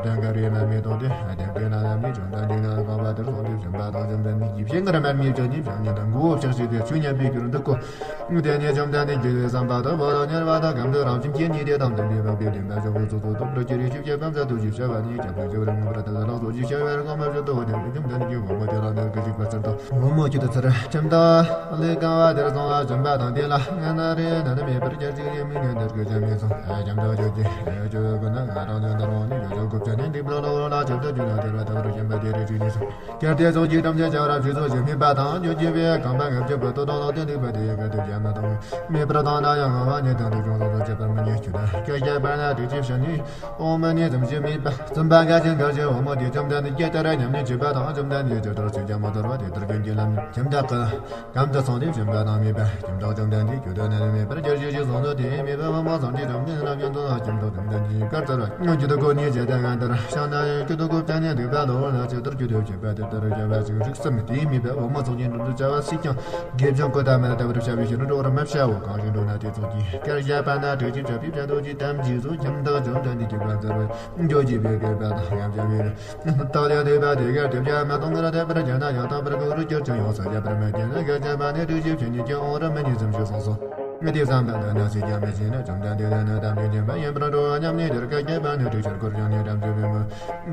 དང་དགའ་བའི་མར་མེ་དང་དེ་དེམ་གྱི་ན་ལམ་ནི་བཅོམ་ལྡན་འདས་ཉིད་ནི་དགོངས་པ་དེར་སོང་སྟེ་བྱོན་པ་དང་། བཅོམ་ལྡན་འདས་ཀྱིས་ཕྱིར་སྔར་མར་མེ་བཅོམ་ནས་བྱང་ཉིད་དང་མགོ་བོ་ཕྱག་བྱས་ཏེ་ཆོས་ཉན་པའི་རྒྱུར་འདུག་གོ། དེ་ནས་བཅོམ་ལྡན་འདས་ཀྱིས་བསམ་པ་ལྟ་བུ་དང་ཉེ་བ་དང་གམ་དུ་རང་བཞིན་གྱི་ནི་དེ་དང་ལྡན་པའི་བ་སྤུའི་ལྡན་པ་ཞབས་པོ་ཚོགས་ཚོགས་སྟོབས་པར་གྱུར་ཡོད་ཅིག་བྱེད་པ་མཛད་དུ་ཞིག་བྱ་བ་ནི་རྒྱ་བོད་ཇོ་བོ་རིན་པོ་ཆེ་ལ་ལགས་སོ་ཞིག་བྱ་བའི་དགོངས་པ་བཞིན་དུ་བོ་དེ་བཅོམ་ལྡན་གྱི་བུ་མོ་དེ་ལ་ནི་གི་ཞིག་པ་ཚར་དང་བུ་མོ་ཁྱོད་དུ་ཚུར་ཁྱིམ་བདག་ལས་གང་བ་དེར་སོང་བ་བྱོན་པ་དང་། དེ་ལ་ང་ན་རེ་ན་ནི་མེད་པར་གྱུར་ཅིག་ཡིན་མིན་ངན་དེར་གོས་ཀྱང་མི་སོང་། ཁྱིམ་བདག་ཁྱོད་ཀྱིས་ཁྱོད་ཀྱི་ན་ང་རང་ཚོའི་ནར་བ་ནི་ཡོད་ཆོག་གོ་བྱ་ནི་འདི་པྲ་ལ་འོ་ལ་ཁྱིམ་བདག་ཁྱོད་ལ་དེ་ར་དེ་བར་ཁྱིམ་པ་དེ་རེ་ཅིག་ནི་སོང་། ཀྱེ་དེ་ཚོགས་ཀྱི་ཐམས་ཅད་བྱ་བ་རབ་ཞིག་ཚོགས་ཤིང་མིད་པ་དང་། ཡོད་ཀྱི་བའི་གང་པ་ངབ་ཀྱི་བུ་ཏོ་དང་ལོག་སྟེ་འདུག་པ་དེ་ཡི་ག་དེ་བྱ་མ་དང་། མིད་པར་བཏང་ན་ཡང་ངང་བ་ཉིད་དང་དུ་ཅུང་ཟད་དུ་བྱེད་པར་མི་ཉན་ཁྱོད་ཀྱི་རྒྱལ་པ་ན་དྲུག་ཅུ་བྱ་ནི་འོང་མ་ནི་ཙམ་ཞིག་མིད་པ་བཙུན་པ་འགའ་ཞིག་འགར་ཞིག་འོང་མོ་དེ་བཅོམ་ལྡན་འདས་ཀྱི་ལྟར་ཉམས་ནི་བྱེད་པ་དང་། བཅོམ་ལྡན་འདས་ཀྱི་ལྟར་ཚིག་ཀྱང་མ་དོར་བ་དེ་ལྟར་ཀུན་གྱི་ལམ་ཁྱིམ་བདག་གི་གམ་དུ་སོང་སྟེ་བྱོན་པ་དང་། མིད་པ་ཁྱིམ་བདག་བཅོམ་ལྡན་འདས་ཀྱི་དོན་ནི་མིད་པར་གྱུར་ཅིག་ཞིག་སོང་ནོ་དེ། མིད་པ་བུ་མོ་ཙམ་ཞིག་བཅོམ་ལྡན་འདས་ལ་ཁྱིམ་བདག་བཅོམ་ལྡན་འདས་ཀྱིས་གར་ལྟར་བ། ཁྱོད་དུ་གོ་ནི་བྱས་ཏེ་ང་ལྟར་ཤ་ན་ཁྱོད་དུ་གོ་བྱ་ནི་འདུག་པ་ལོ་ན་ཆེ་ལྟར་ཁྱོད་དུ་བྱེད་པ་དེ་ལྟར་བྱ་བ་ཞིག་རིགས་སམ་དེའི་མིད་པ་བུ་མོ་ཚོགས་ཀྱི་འགྲོ་འདུག་བྱ་བ་སྲིད་ཀྱང་དགེ་སྦྱོང་གོ་ད་མེད་ལྟ་བུར་བྱ་བའི་ཕྱིར་འགྲོ་བར་མི་བྱའོ། གང་ཞིག་འགྲོ་ན་དེ་ཚོགས་ཀྱིས་ཀར་བྱ་བ་ན་དྲུག་ཅུ་བྱ་བའི་བྱ་དུ་ཅི་ཐམས་ཅད་སུ་ཁྱིམ་བདག་བཅོམ་ལྡན་འདས་ཀྱི་བཀའ་སྩལ་བ། འགྱོད་ཀྱི་བའི་དགེ་བ་དང་ཡང་བྱ་བའི་རྟགས་ལས་འདས་པ་དེ་གར་དེ་བྱ་མ་གཏོང་གར་དད་པར་བྱས་ན་ཡང་དག་པར་གོ་རུ་གྱུར་ཅིང་ཡོངས་སུ་བརྗོད་པར་མི་བྱེད་ན། གལ་ཆེ་བ་ནི་དྲུག་ཅུ་ཕྱིན་ཉིད་ཀྱང་འོང་རུང་མི་ཉན་ཙམ་ཞིག་གསུངས་སོ། དེ་བསམ་པ་འདི་ནི་སྲིད་ཀྱང་མི་ཤེས་ན། བཅོམ་ལྡན་འདས་ལ་ནི་དམ་ཉིད་བྱིན་པ་ཡིན་པར་འགྲོ་བ་སྙམ་ནས་དེར་བཀའ་བརྒྱབ་པ་ནི་དྲུག་ཅུར་བསྐོར་ཞིང་ནི་དམ་ཆོས་པའི་མོད།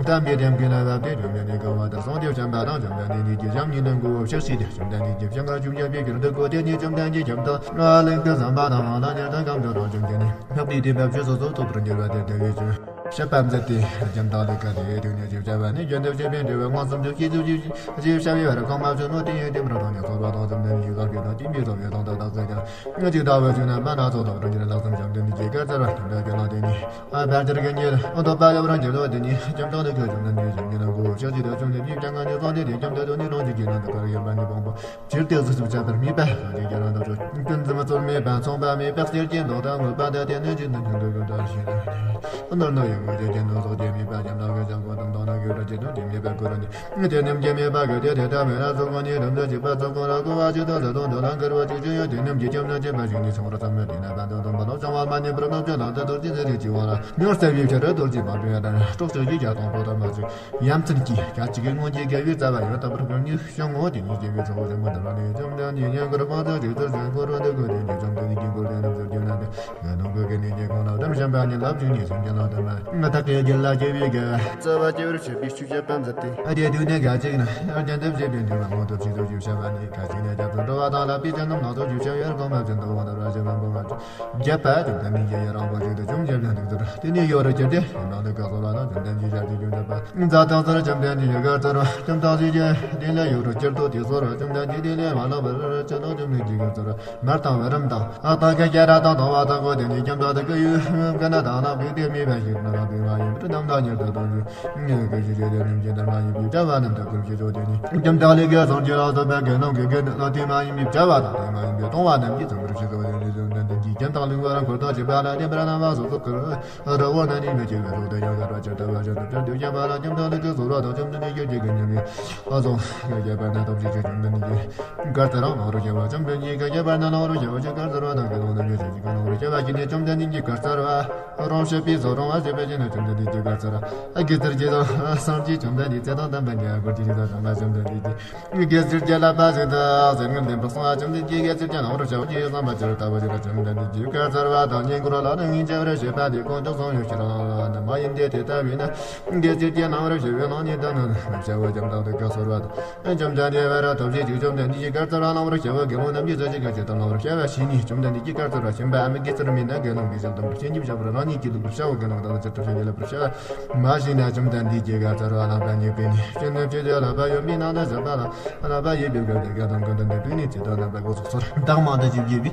དམ་པའི་དེམ་གྱི་ལ་བབ་སྟེ་བཅོམ་ལྡན་འདས་གང་བ་དེར་སོང་སྟེ་བྱོན་པ་དང་། བཅོམ་ལྡན་འདས་ཉིད་ཀྱི་ཞབས་གཉིས་ལ་མགོ་བོ་ཕྱག་བྱས་ཏེ། བཅོམ་ལྡན་འདས་ཀྱི་ཞབས་ཁ་ཆུ་བྱ་བའི་གུར་དུ་བཀོད་དེ་ནི་བཅོམ་ལྡན་གྱི་ཞབས་ཏོག་ལ་ལེགས་ཏུ་བཟུང་བ་དང་། ལག་ན་ཉེར་ཐམ་གང་དུ་རང་བཅོམ་གྱིས་ནི་འཕགས་པའི་དེ་བབ་ཆོས་སོ་སོར་རྟོགས་པར་འགྱུར་བ་དེ་ལྟ་བུའི་ཆོས། བཤད་པ་མཛད་དེ། རྒྱམ་དང་ལེ་ཀ་དེ་དུས་ནས་ཅིག་བྱ་བ་ནི་རྒྱུན་དུ་བྱེད་པའི་འབྲེལ་བའི་མངོན་སུམ་དུ་སྐྱེས་ཚུལ་གྱིས་ཅིག་བྱ་བའི་བར་གོང་མ་བྱོན་ནོ། དེ་ཡི་དེ་མར་དང་ནི་ཚོགས་པ་དང་བཅོམ་ལྡན་གྱི་བཀའ་བརྒྱུད་དང་སྟོན་པའི་ཚོགས་པའི་དང་དག་དག་ཀྱང་ཅིག་ཏག་ཏག་ཏག་ཏག་ཅིག་ད་བས་བྱུང་ན་མ་ན་ཚོགས་དང་རང་རྒྱུད་ལྷག་བསམ་བྱམས་ལྡན་གྱི་བཀའ་སྩལ་བ་དེ་འདྲ་རྒྱུད་ལ་དེ་ཉིད་ཨ་བར་དེར་གི་ཉེར་ཨ་འདོད་པ་ལ་བར་འགྱུར་ཏོ། དེ་ཉིད་རྒྱམ་དང་ལེ་ཀ་བཅོམ་ལྡན་གྱི་ཞབས་ཀྱི་ནང་གོ་ཤག་ཅིག་ཏུ་བཅོམ་ལྡན་གྱི་བཀའ་ང་ཉིད་སོང་སྟེ་དེ་རྒྱམ་དང་དོན་ནི་རང་རྒྱུད་ཀྱི་ནང་དུ་གར་ཡོད་པ་ཉིད་སྤངས་པ། ཇིར་ཏེ་གཟུགས་སུ་བྱ་བར་མིད་པ། ལྷག་ཅིང་རྒྱ་རང་དང་ཆོས་ཀུན་འཛིན་མི་ཚོར་མེད་པ། མཚུངས་པ་མེད་པ། གསེར་གྱི་མདོག་དང་མོས་པ་དང་དེ་ནི་ཇི་ལྟར་ཁྱོད་འདོད་ཀུན་ལྟར་ཞེས་ནོར་ནོར་ཡོད་དགོས་ཀྱི་རྒྱན་དུ་སོགས་ཀྱི་མིད་པ། རྒྱམ་དང་གི་ལྗང་ཁུ་དུམ་དང་ནི་གུ་རུ་ཇི་ལྟར་དེ་མེད་པ་གུ་རུ་ནི་དེ་རྣམས་ཀྱི་མེད་པ་གི་དེ་དེ་ལྟ་མེད་ན་སོགས་ཀུན་ནི་དུམ་དུ་གཅིག་པ་སོགས་ཀུན་ལ་གོ་བ་ཇི་ལྟར་ཟད་དང་དོན་ལ་འགལ་བ་ཅི་ཅི་ཡོད། དེ་རྣམས་ཀྱི་ཁྱིམ་ན་སྐྱེས་པ་ཞིག་ནི་ཆུང་རུ་ཙམ་མོད། དེ་ན་བན་དང་དུམ་པ་ལ་བྱང་བ་མ་ནི་པུར་ནུབ་ཀྱི་ལམ་དུ་རྡོ་རྗེ་ཟེར་རེ་ཅི་བ་ལ་མྱུར་གསལ་བའི་ཕྱིར་རྡོ་རྗེ་མ་བྲོས་ཡ་དང་སྲོག་གཅོད་ཀྱི་རྒྱ་དང་པོ་དང་མ་ཚུགས། ཡ་མཚན་གྱི་སྐད་ཅིག་གིས་སྔོན་གྱི་དགེ་བའི་རྩ་བ་ཡང་དག་པར་བཀོད་ནས་བྱུང་ངོ་། དེ་ཉིད་སྐྱེ་བའི་ཚོགས་བཞིན་པོ་འདི་ལ་ནི་བཅོམ་ལྡན་འདས་སྙན་གུར་དཔང་དུ་རིག་ཚུལ་ཟན་འཁོར་བ་འདི་ཀོ་དེ་ཉིད་བཅོམ་ལྡན་གྱི་འཁོར་དེ་རྣམས་སུ་བསྒྱུར་ན་དེ་ངན་སྡོང་གི་སྐད་ནི་ཀྱེ་ཁོང་ལ་དམ་བཞིན་པ་ཉིད་ལ་བཅུག་ནས་སེམས་ཅན་ལ་དམ་མ་ཐག་གི་རྒྱུད་ལ་སྐྱེ་བའི་དགེ་བ་རྩ་བ་སྐྱེ་བར་བྱེད་པའི་ཆོས་བྱེད་པ་མཛད་དེ། ཨ་དེ་དུས་ནས་ག་ཅིག་ན་རྒྱན་དུ་བྱེད་པའི་འདུལ་བ་མང་དུ་བྱེད་དོ་ཞེས་བྱ་བ་ནི་ག་ཅིག་ན་རྒྱ་མཚོ་འགྲོ་བ་དང་ལྷག་པའི་ཆོས་རྣམས་ལ་སོགས་ཞེས་བྱ་བའི་གོང་མ་བཞིན་དུ་འོང་དུ་ར་ཞེས་པ་འབུམ་བརྒྱད་པ་དེ་ལྟར་མིན་གྱི་ཡི་རང་བ་ཞིག་ཏུ་བྱུང་ཞེས་པའི་འདུག་ཚུལ་དེ་ནི་ཡོད་རུ་གྱུར་ཏེ། ཡུམ་ལ་ནི་བཀའ་གསོལ་བ་དང་བཅོམ་ལྡན་གྱི་ཞལ་གྱི་རྒྱུན་བསྟན་པ། མཛད་དང་ཚུལ་བཅོམ་ལྡན་གྱི་ཡུལ་གར་སྩལ་བ། བཅོམ་ཐག་ཞིག་གི་དེ་ལས་ཡོད་རུ་གྱུར་ཏོ་དེ་གསོལ་བ། བཅོམ་ལྡན་གྱི་དེ་ལས་མ་ལོག་པར་ཅི་ལོག་བཅོམ་ལྡན་གྱི་ཡུལ་གསོལ་བ། མར་དང་བུ་རམ་དང་ཨ་ཏང་གི་རྒྱ་ར་དང་དང་བ་དང་གོ་དེ་ནི་རྒྱམ་དང་དེ་ཀ་ཡུལ་ཀ་ན་དང་ལག་པའི་དེ་མེད་པ་ཞིག་ན་རང་དེ་མ་ཡིན་པར་རྣམ་དག་ཉེར་དུ་དང་ཞིག་ངེས་ཀྱི་ཞིག་རེ་དེ་རྣམས་ཀྱི་དར་མ་ཡིན་པའི་བྱ་བ་རྣམས་དང་ཀུན་གྱི་ཚོགས་དེ་ནི་རྒྱམ་དང་ལས་ཀྱི་བཟང་གྱི་ལག་ཏུ་པའི་དགེ་སློང་གི་དགེ་འདུན་ལ་དེ་མ་ཡིན་པའི་བྱ་བ་དང་དེ་མ་ཡིན་པའི་གཏོང་བ་རྣམས་ཀྱི་ཚོགས་པར་བྱེད་དོ། དེ་ནི་བཅོམ་ལྡན་འདས་ཀྱིས་རྒྱན་དང་གླིང་བར་འཁོར་དང་བཅས་པ་ལ་བརྟེན་པར་གནང་བ་སོགས་སུ་ཀུན། ར་བོ་ན་ནི་མི་སྐྱེ་བའི་རོ་དེ་ཡང་གར་བ་ཅིར་ལྟ་བ་ཅན་དུ་བྱ་དུ་བྱ་བ་ལ་ཁྱིམ་དང་ལུས་ཀྱི་ཟོར་བ་དང་ཁྱིམ་དུ་ནི་ཡོད་ཀྱི་ཀུན་ཉམས་ཡིན། ཨ་ཙོང་ཡ་རྒྱས་པ་ན་སྟོབས་ཀྱི་ཆོས་ཁྱིམ་དུ་ནི་ཡིན། གར་ལྟར་རང་རུ་སྐྱེ་བ་ཁྱིམ་དུ་ནི་ག་རྒྱས་པ་ན་ལོང་རུ་སྐྱེ་བ་ཅིག་གར་ལྟར་བ་དང་གི་ལོང་དུ་ཡོད་ཅིག་ག་ལོང་རུ་སྐྱེ་བ་ཀྱི་ནི་ཁྱིམ་དུ་ནི་གི་གར་ལྟར་བ་རང་བྱེད་པའི་ཟོར་རང་བ་ཟེར། ཅན་ནི་བཅོམ་ལྡན་འདས་ཀྱིས་བཀའ་སྩལ་པ། དགེ་ཚུལ་གྱི་དང་སངས་རྒྱས་བཅོམ་ལྡན་འདས་ཚེ་དང་ལྡན་པ་ཉེ་བར་གྱུར་ཅིག་དང་བཅོམ་ལྡན་འདས་ཀྱིས། དགེ་ཚུལ་གྱི་བསླབ་པ་ཞིག་ཏུ་ཟེར་ངན་ལྡན་པར་གསུངས་པ། བཅོམ་ལྡན་འདས་ཀྱིས་དགེ་ཚུལ་གྱི་ནང་རུ་བྱ་བ་ཅི་ཡོད་གསུངས་པ་ཇི་ལྟ་བུ་ཞིག་ལ་བཅོམ་ལྡན་འདས་ཀྱིས་བཀའ་སྩལ་པ་དང་། བསྙེན་བཀུར་ལ་ནི་སྔོན་བྱ་བར་བྱེད་པ་དེ་དཀོན་མཆོག་གསུམ་ཡོད་ཕྱིར་ནི་མ་ཡིན་ཏེ། དེ་ལྟ་བས་ན་དགེ་ཚུལ་གྱི་ནང་རུ་བྱ་བའི་ནང་ནས་ད་ནི་བྱ་བ་ཙམ་དང་དུ་བཀའ་གསོལ་བ་དང་། བཅོམ་ལྡན་འདས་བར་ཐབས་ཤེས་ཀྱི་བཅོམ་ལྡན་འདས་ཀྱིས་བཀའ་སྩལ་པ། བླང་བར་བྱ་བའི་དགེ་སློང་རྣམས་ཀྱིས་ཚུལ་གཅིག་གིས་ཇི་ལྟར་བླང་བར་བྱ་བ་བྱས་ནས། བཅོམ་ལྡན་འདས་ཀྱིས་བཀའ་སྩལ་པ། ཞེན་པའམ་དགེ་ཚུལ་མེད་ན་དགེ་སློང་གི་ཞབས་དང་བཤེས་གཉེན་ཞབས་པོ་རང་ཉིད་ཀྱི་ལུགས་ཀྱི་བྱ་བ་དགེ་སློང་དང་ནི་ཇི་ལྟར་བྱ་ཞིང་བྱེད་ལ་བར་བྱ་བ་མ་ཞེན་ན། བཅོམ་ལྡན་འདས་ཀྱིས་བཀའ་སྩལ་པ། བླངས་པ་ཉེས་པས་ནི་ཤེས་ནས་ཕྱིར་ཏེ་བསླབ་པ་ཡོད་པའི་ནང་དུ་བཞག་པ་ལ། བསླབ་པ་ཡོད་པའི་སྐབས་དེ་སྐད་དང་ཀུན་ཏུ་འདི་དུས་ནས་ཚིག་དང་རྣམ་པ་སྒོ་སོགས་སོར་བདག་མང་དུ་ཞིབ་རྒྱས་པའི་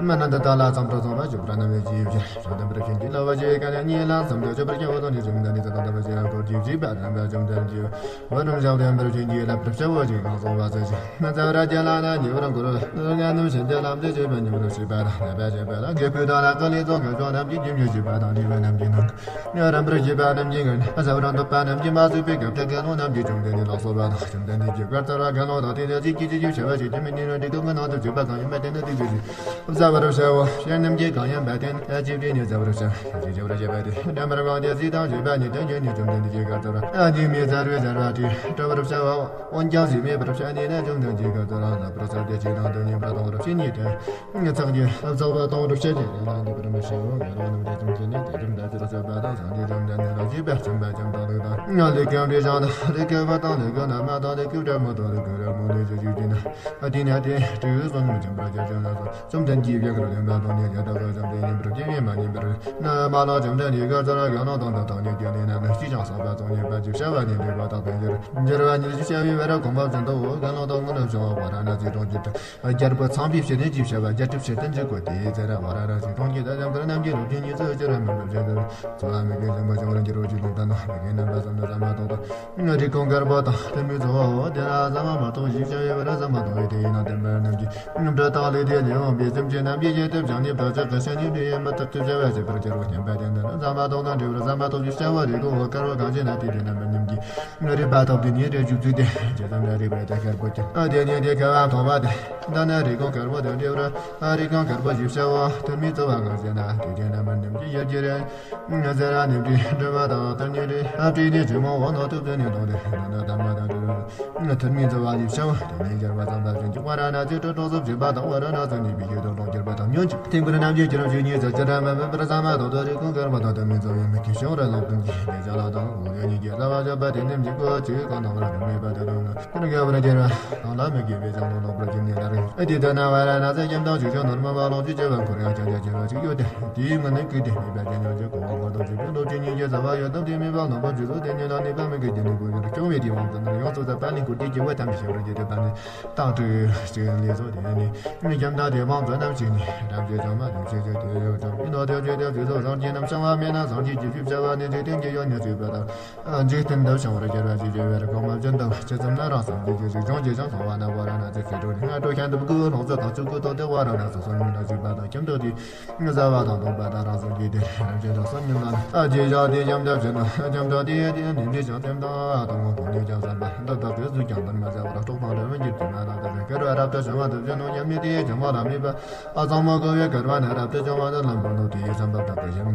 སྨོན་ལམ་འདི་དག་ལ་ཚངས་པར་སོང་བ་བྱུང་བར་རྣམ་པར་ཞི་བའི་ཕྱིར། བྱང་ལྡན་པར་བྱིན་གྱིས་བརླབ་པར་བྱ་བའི་དཀའ་ལས་གཉིས་ལ་འཛེམ་དུ་གཅོད་པར་བྱའོ་དང་ནི། བཅོམ་ལྡན་འདས་ཚེ་དང་ལྡན་པ་ཞེས་ཡང་སྐོར་གྱིས་བརྗོད་པ། དམ་པ་བཅོམ་ལྡན་འདས་བར་རིམ་བཞག་ལྡན་པར་བྱིན་གྱིས་བརླབ་པར་བྱའོ་ཞེས་གང་གསུངས་པ་ཚུལ་བཞིན་མི་འཚལ་བར་བགྱིས་ལ་ནི་ཉེ་བར་མགོར་ལ་ནི་ནམ་ཞིག་འདི་ལམ་དུ་བྱེད་པའི་ཉེ་བར་བྱེད་པ་དང་ནད་པ་བྱེད་པ་ལ་དགེ་བསྐོས་དང་ལ་ཀུ་ལི་ཚོགས་ཀྱི་ཕྱོགས་རྣམས་ཀྱིས་རྒྱུན་མྱུར་བྱེད་པ་དང་བྲེལ་བ་རྣམས་ཀྱིས་ནང་རིམ་པར་བྱེད་པ་རྣམས་ཀྱིས་ངར་ནས་ཟ་བར་འདོད་པ་རྣམས་ཀྱིས་མ་ཟོས་པའི་སྐབས་དེ་དགེ་སློང་རྣམས་ཀྱིས་བཅོམ་ལྡན་འདས་ལ་གསོལ་བ་དང་། བཅོམ་ལྡན་འདས་ཀྱིས་བཀའ་སྩལ་པ། དགེ་སློང་དག་དེ་ནི་ཚིག་གིས་ཅི་ཞིག་བྱ་བ་ཞིག་དེ་མི་ཉན་རུང་འགྲིག་གི་ཀུན་སྣང་དུ་བྱེད་པ་གང་ཡིན་པ་དེ་ནི་སྡིག་པའི་རིགས། བཟའ་བར་བྱའོ། བཤེས་རྣམས་ཀྱིས་གང་ཡིན་པ་དེ་ནི་ཅི་བྱས་ནས་བཟའ་བར་བྱ། ཅི་བྱ་བར་བྱ་བ་དེ་འདྲ་མར་གང་དེ་ཚིག་དང་བཅས་པ་ཉིད་དུ་འགྱུར་ནས་བཅོམ་ལྡན་འདས་ཀྱིས་བཀའ་སྩལ་པ། ཨ་ནི་མི་བཟའ་བའི་བཟའ་བ་དེ་བཀྲུ་བར་བྱའོ། འོན་ཀྱང་ཟས་མེད་པར་བྱ་ནུས་ན། བཅོམ་ལྡན་འདས་ཀྱིས་བཀའ་སྩལ་པ། བཟའ་བར་བྱ་སྟེ་ཅི་དང་དུ་ཉན་པར་གཏོང་བར་བྱེད་ཉིད་དུ། ཚགས་ཀྱི་བཟའ་བ་གཏོང་བར་བྱེད་ཅེས་ལན་འདེབས་པར་མི་བྱའོ། དགེ་སློང་རྣམས་དེ་ཙམ་གྱིས་ནི་དེ་ཙམ་དུ་ཚིག་རྩོད་པ་དང་། སངས་རྒྱས་བཅོམ་ལྡན་འདས་ལ་བཞེད་པ། བྱམས་པ་ཅན་དང་ལུག་དང་ལུག་གི་རིགས་དང་ལུག་གི་བུ་དང་ལུག་གི་ནུ་མ་དང་ལུག་གི་བྲན་མོ་དང་ལུག་གི་བྲན་མོ་ལུག་གི་བུ་ཅིག་ན། དེ་ནས་དེ་དྲི་བའི་བསོད་ནམས་ཀྱི་འབྲས་བུ་ཅན་ལ་སོགས་བཅོམ་ལྡན་འདས་ཀྱིས་བཀའ་དྲིན་པ་དང་ནི་ཡ་དག་གི་བཅོམ་ལྡན་ཉན་པར་བགྱི་བས་མ་ཉན་པར་ནི་མ་ལགས། བཅོམ་ལྡན་འདས་ཀྱིས་ཚུར་དགེ་སློང་དང་དུ་བཏང་ནས་དེ་ནས་ན་ནི་ཅིས་ཀྱང་བསགས་པ་ཚོགས་གཉིས་པ་ཅིག་བྱ་བ་ཉིད་འགྲིག་པ་དག་པའི་ཕྱིར། འགྱུར་བ་ཉིད་ཅེས་བྱ་བའི་བར་གོང་མ་བཞིན་དུའོ། དགེ་སློང་དག་སྔོན་ལ་བྱུང་བ་ཝཱ་ར་ཎ་སིའི་གྲོང་ཁྱེར་དུ། རྒྱལ་པོ་ཚངས་པའི་བྱེད་ལྡན་གྱི་བྱ་བ་རྒྱལ་སྲིད་བྱེད་ལྡན་གྱི་སྐོར་དེའི་ཚེ་ན་ཝཱ་ར་ཎ་སིའི་གྲོང་ཁྱེར་དུ་ཡང་དག་རྣམས་ཀྱིས་སློབ་ཆེན་ཉིད་ཚུལ་ཅི་ར་མི་འདུག་བཞིན་དུ་འཚོ་བ་མི་དགེ་ཞིང་པ་བྱུང་བར་འགྱུར་རོ་ཅི་ལོང་ལྟ་ན་མི་དགེ་རྣམ་པ་གསུམ་ནི་བཟའ་མ་བཏུང་དང་། རིགས་ཀུན་དཀར་པོ་དང་དུ་མའི་གཙོ་བོའོ། དེ་ན་བཟའ་མ་མ་བཏུང་ཞེས་བྱ་བའི་བར་བཟའ་མ་བཏུང་བའི་དེ་ཡིན་ན་བསྟན་པ་རྣམས་ཀྱིས་འབྲས་དང་ལུས་དེ་ལས་འོངས་པའི་སེམས་ཅན་རྣམས་ཀྱི་ཡིད་དུ་བྱང་ནས་བདག་ཅག་གི་ཤ་ཉེ་འབྲེལ་ཡིན་པ་དག་གི་བྱ་བ་བྱེད་པར་འགྱུར་རོ་སྙམ་པ་དེ་འདི་ནི་བཟའ་མ་བཏུང་དང་འབྲེལ་བར་བཟའ་མ་བཏུང་ཞེས་བྱ་བ་རེ་གོ་བོ་དཀར་པོ་གང་ཞེ་ན་དེ་དེ་རྣམ་པར་སྙོམས་ཀྱིས། རིག་པ་ཐོབ་སྟེ་ཉེ་རེ་བཅུ་བཙུགས་ཏེ། ཇི་ཙམ་ན་རིག་པ་དེ་དཀར་པོ་ཀྱང་། དེ་ནས་དེ་དཀར་བ་མཐོང་བ་དེ། ད་ནི་རིགས་ཀུན་དཀར་པོ་དང་འབྲེལ་བར། རིགས་ཀུན་དཀར་པོ་ཞེས་བྱའོ། དུ་མའི་གཙོ་བོ་གང་ཞེ་ན། དེ་དེ་རྣམ་པར་སྙོམས་ཀྱི་ཡུལ་གྱི་རེ། ཟེར་ར་ནི་འབྲས་འབྲས་བུ་དང་དུ་མའི་རེ། སྤྲིན་ནི་ཇི་མོ་འོ་ནོ་དུ་བཙུན་ནི་དང་དེ་ནི་དར་མ་དང་འབྲས་བུ། དུ་མའི་གཙོ་བོ་ཞེས་བྱའོ། དེ་ནས་རྒྱལ་བ་ཚངས་པ་བཞིན་གྱི་ཝཱ་ར་ཎ་སིའི་ཁྲི་གྲོང་སུ་བཞུགས་པ་དང་ཝཱ་ར་ཎ་སིར་གནས་པའི་ཆོས་དང་གྲོང་ཁྱེར་པ་དང་ཉོན་ཅིག་དེ་ཀུན་རྣམས་ཀྱི་རྒྱུ་རབ་ཞུ་ཉིད་ཟེར་ཅི་ར་མ་འབད་པར་བཟའ་མ་བཏུང་དུ་རིགས་ཀུན་དཀར་པོ་དང་དུ་མའི་གཙོ་བོའི་མིག་གིས་ཤིང་ར་ལོག་ཀུན་གྱི་ལས་བྱ་ལ་དང་ལོ་རྒྱུ་ཉིད་ཀྱི་རྩ་བ་བཞག་པ་དེ་ནི་འཇིག་པོ་ཅིག་གང་དང་ར་དུ་མེད་པ་དེ་དང་ནི། དགེ་བར་འགྱུར་བ་དང་ལ་མི་དགེ་བའི་ལམ་ལ་ལོག་པར་གྱུར་ནས་ལ་རེ། དེ་ལྟར་ན་ཝཱ་ར་ཎ་སི་ཁྱིམ་དང་ཆོས་སྐྱོང་ནོར་མ་བ་ལོངས་སྤྱོད་བྱེ་བ་འཁོར་ཡང་ཁྱབ་བྱ་བྱེ་བ་ཅིག་ཡོད་དེ། དེའི་ངོས་ནས་བཀོད་དེ་མེད་པ་ཅན་ཡང་ཅིག་གོ་བ་འཁོར་དང་བཅས་པའི་ལོ་རྒྱུས་ཉིད་ཀྱི་རྩ་བ་ཡོད་དམ། དེ་མེད་པ་ལོངས་པར་གྱུར་ཏོ། དེ་ཉིད་ལ་ནུས་པ་མི་དགེ་རྒྱུ་ནི་ཀུན་ཡོད་སྐྱོང་བའི་དེ་དབང་དུ་ནོར་ཡོངས་སུ་ཟད་པ་ལེན་དགུར་དེ་སྐྱེ་བོ་ཐམས་ཅད་ཤེས་པར་བྱེད་དེ་ད་ནི་རྟག་ཏུ་ཞིག་ལས་སོ། དེ་ནི་ཉམས་དང་དེ་དབང་དུ་རྣམ་ཞིག་ནི་རབ་ཀྱི་བྱང་མ་དང་ཆེ་ཆེ་དེ་ཡོད་ཀྱང་མི་ནོར་དེ་བརྗོད་དེ་བརྗོད་དོ། སངས་རྒྱས་རྣམས་བྱང་བ་མེད་ན་སངས་རྒྱས་ཀྱི་ཞུ་བྱ་བ་ནི་འཇིག་རྟེན་གྱི་ཡོན་ནི་བརྩིས་པ་དང་། འཇིག་རྟེན་དུ་བྱང་བར་གྱུར་པ་ཞེས་བྱ་བའི་གོང་མ་བཞིན་དུ་ཇི་ཙམ་ན་རང་སངས་རྒྱས་ཀྱི་རིགས་ལྗོངས་ཀྱི་ཞིང་ཚང་བ་ན་ཝཱ་ར་ཎ་སི་ཁྲི་དྲུག་ནས་སྔ་དྲོ་ཤིན་ཏུ་སྐུ་ལྷུང་བཟེད་དང་ཆོས་སྐུ་ཐོག་སྟེ་ཝཱ་ར་ཎ་སི་བསོད་སྙོམས་ལ་བཞུགས་པ་དང་ཁྱིམ་དུ་དེ་བཟའ་བ་དང་བཏུང་བ་དང་རང་སངས་རྒྱས་དེ་རང་བཞིན་དུ་བསོད་སྙོམས་ལ་རྗེས་བཞག་དེ་ཁྱིམ་དུ་བྱོན་ནོ། ཁྱིམ་དུ་དེ་དེ་ནས་འདྲིས་ཀྱང་སེམས་དང་དང་པོ་ནས་ཀྱང་བསམ་པ་འདི་དག་གི་གཟུགས་ཀྱང་འདིར་མ་བྱ་བར་སྲོག་དང་འབྲལ་བའི་འགྱུར་གྱི་མ་རང་དག་གི་སྐལ་བ་རབ་ཏུ་བྱུང་བ་དུ་བྱོན་ནོ། སྙམ་ནས་དེ་བྱུང་བ་ལ་དམིགས་པ། ཨ་ཚང་མ་གོ་བའི་སྐལ་བ་ནི་རབ་ཏུ་བྱུང་བ་ནི་ལམ་པོ་ནོ། དེའི་བསམ་པ་དག་གི་ཞིང་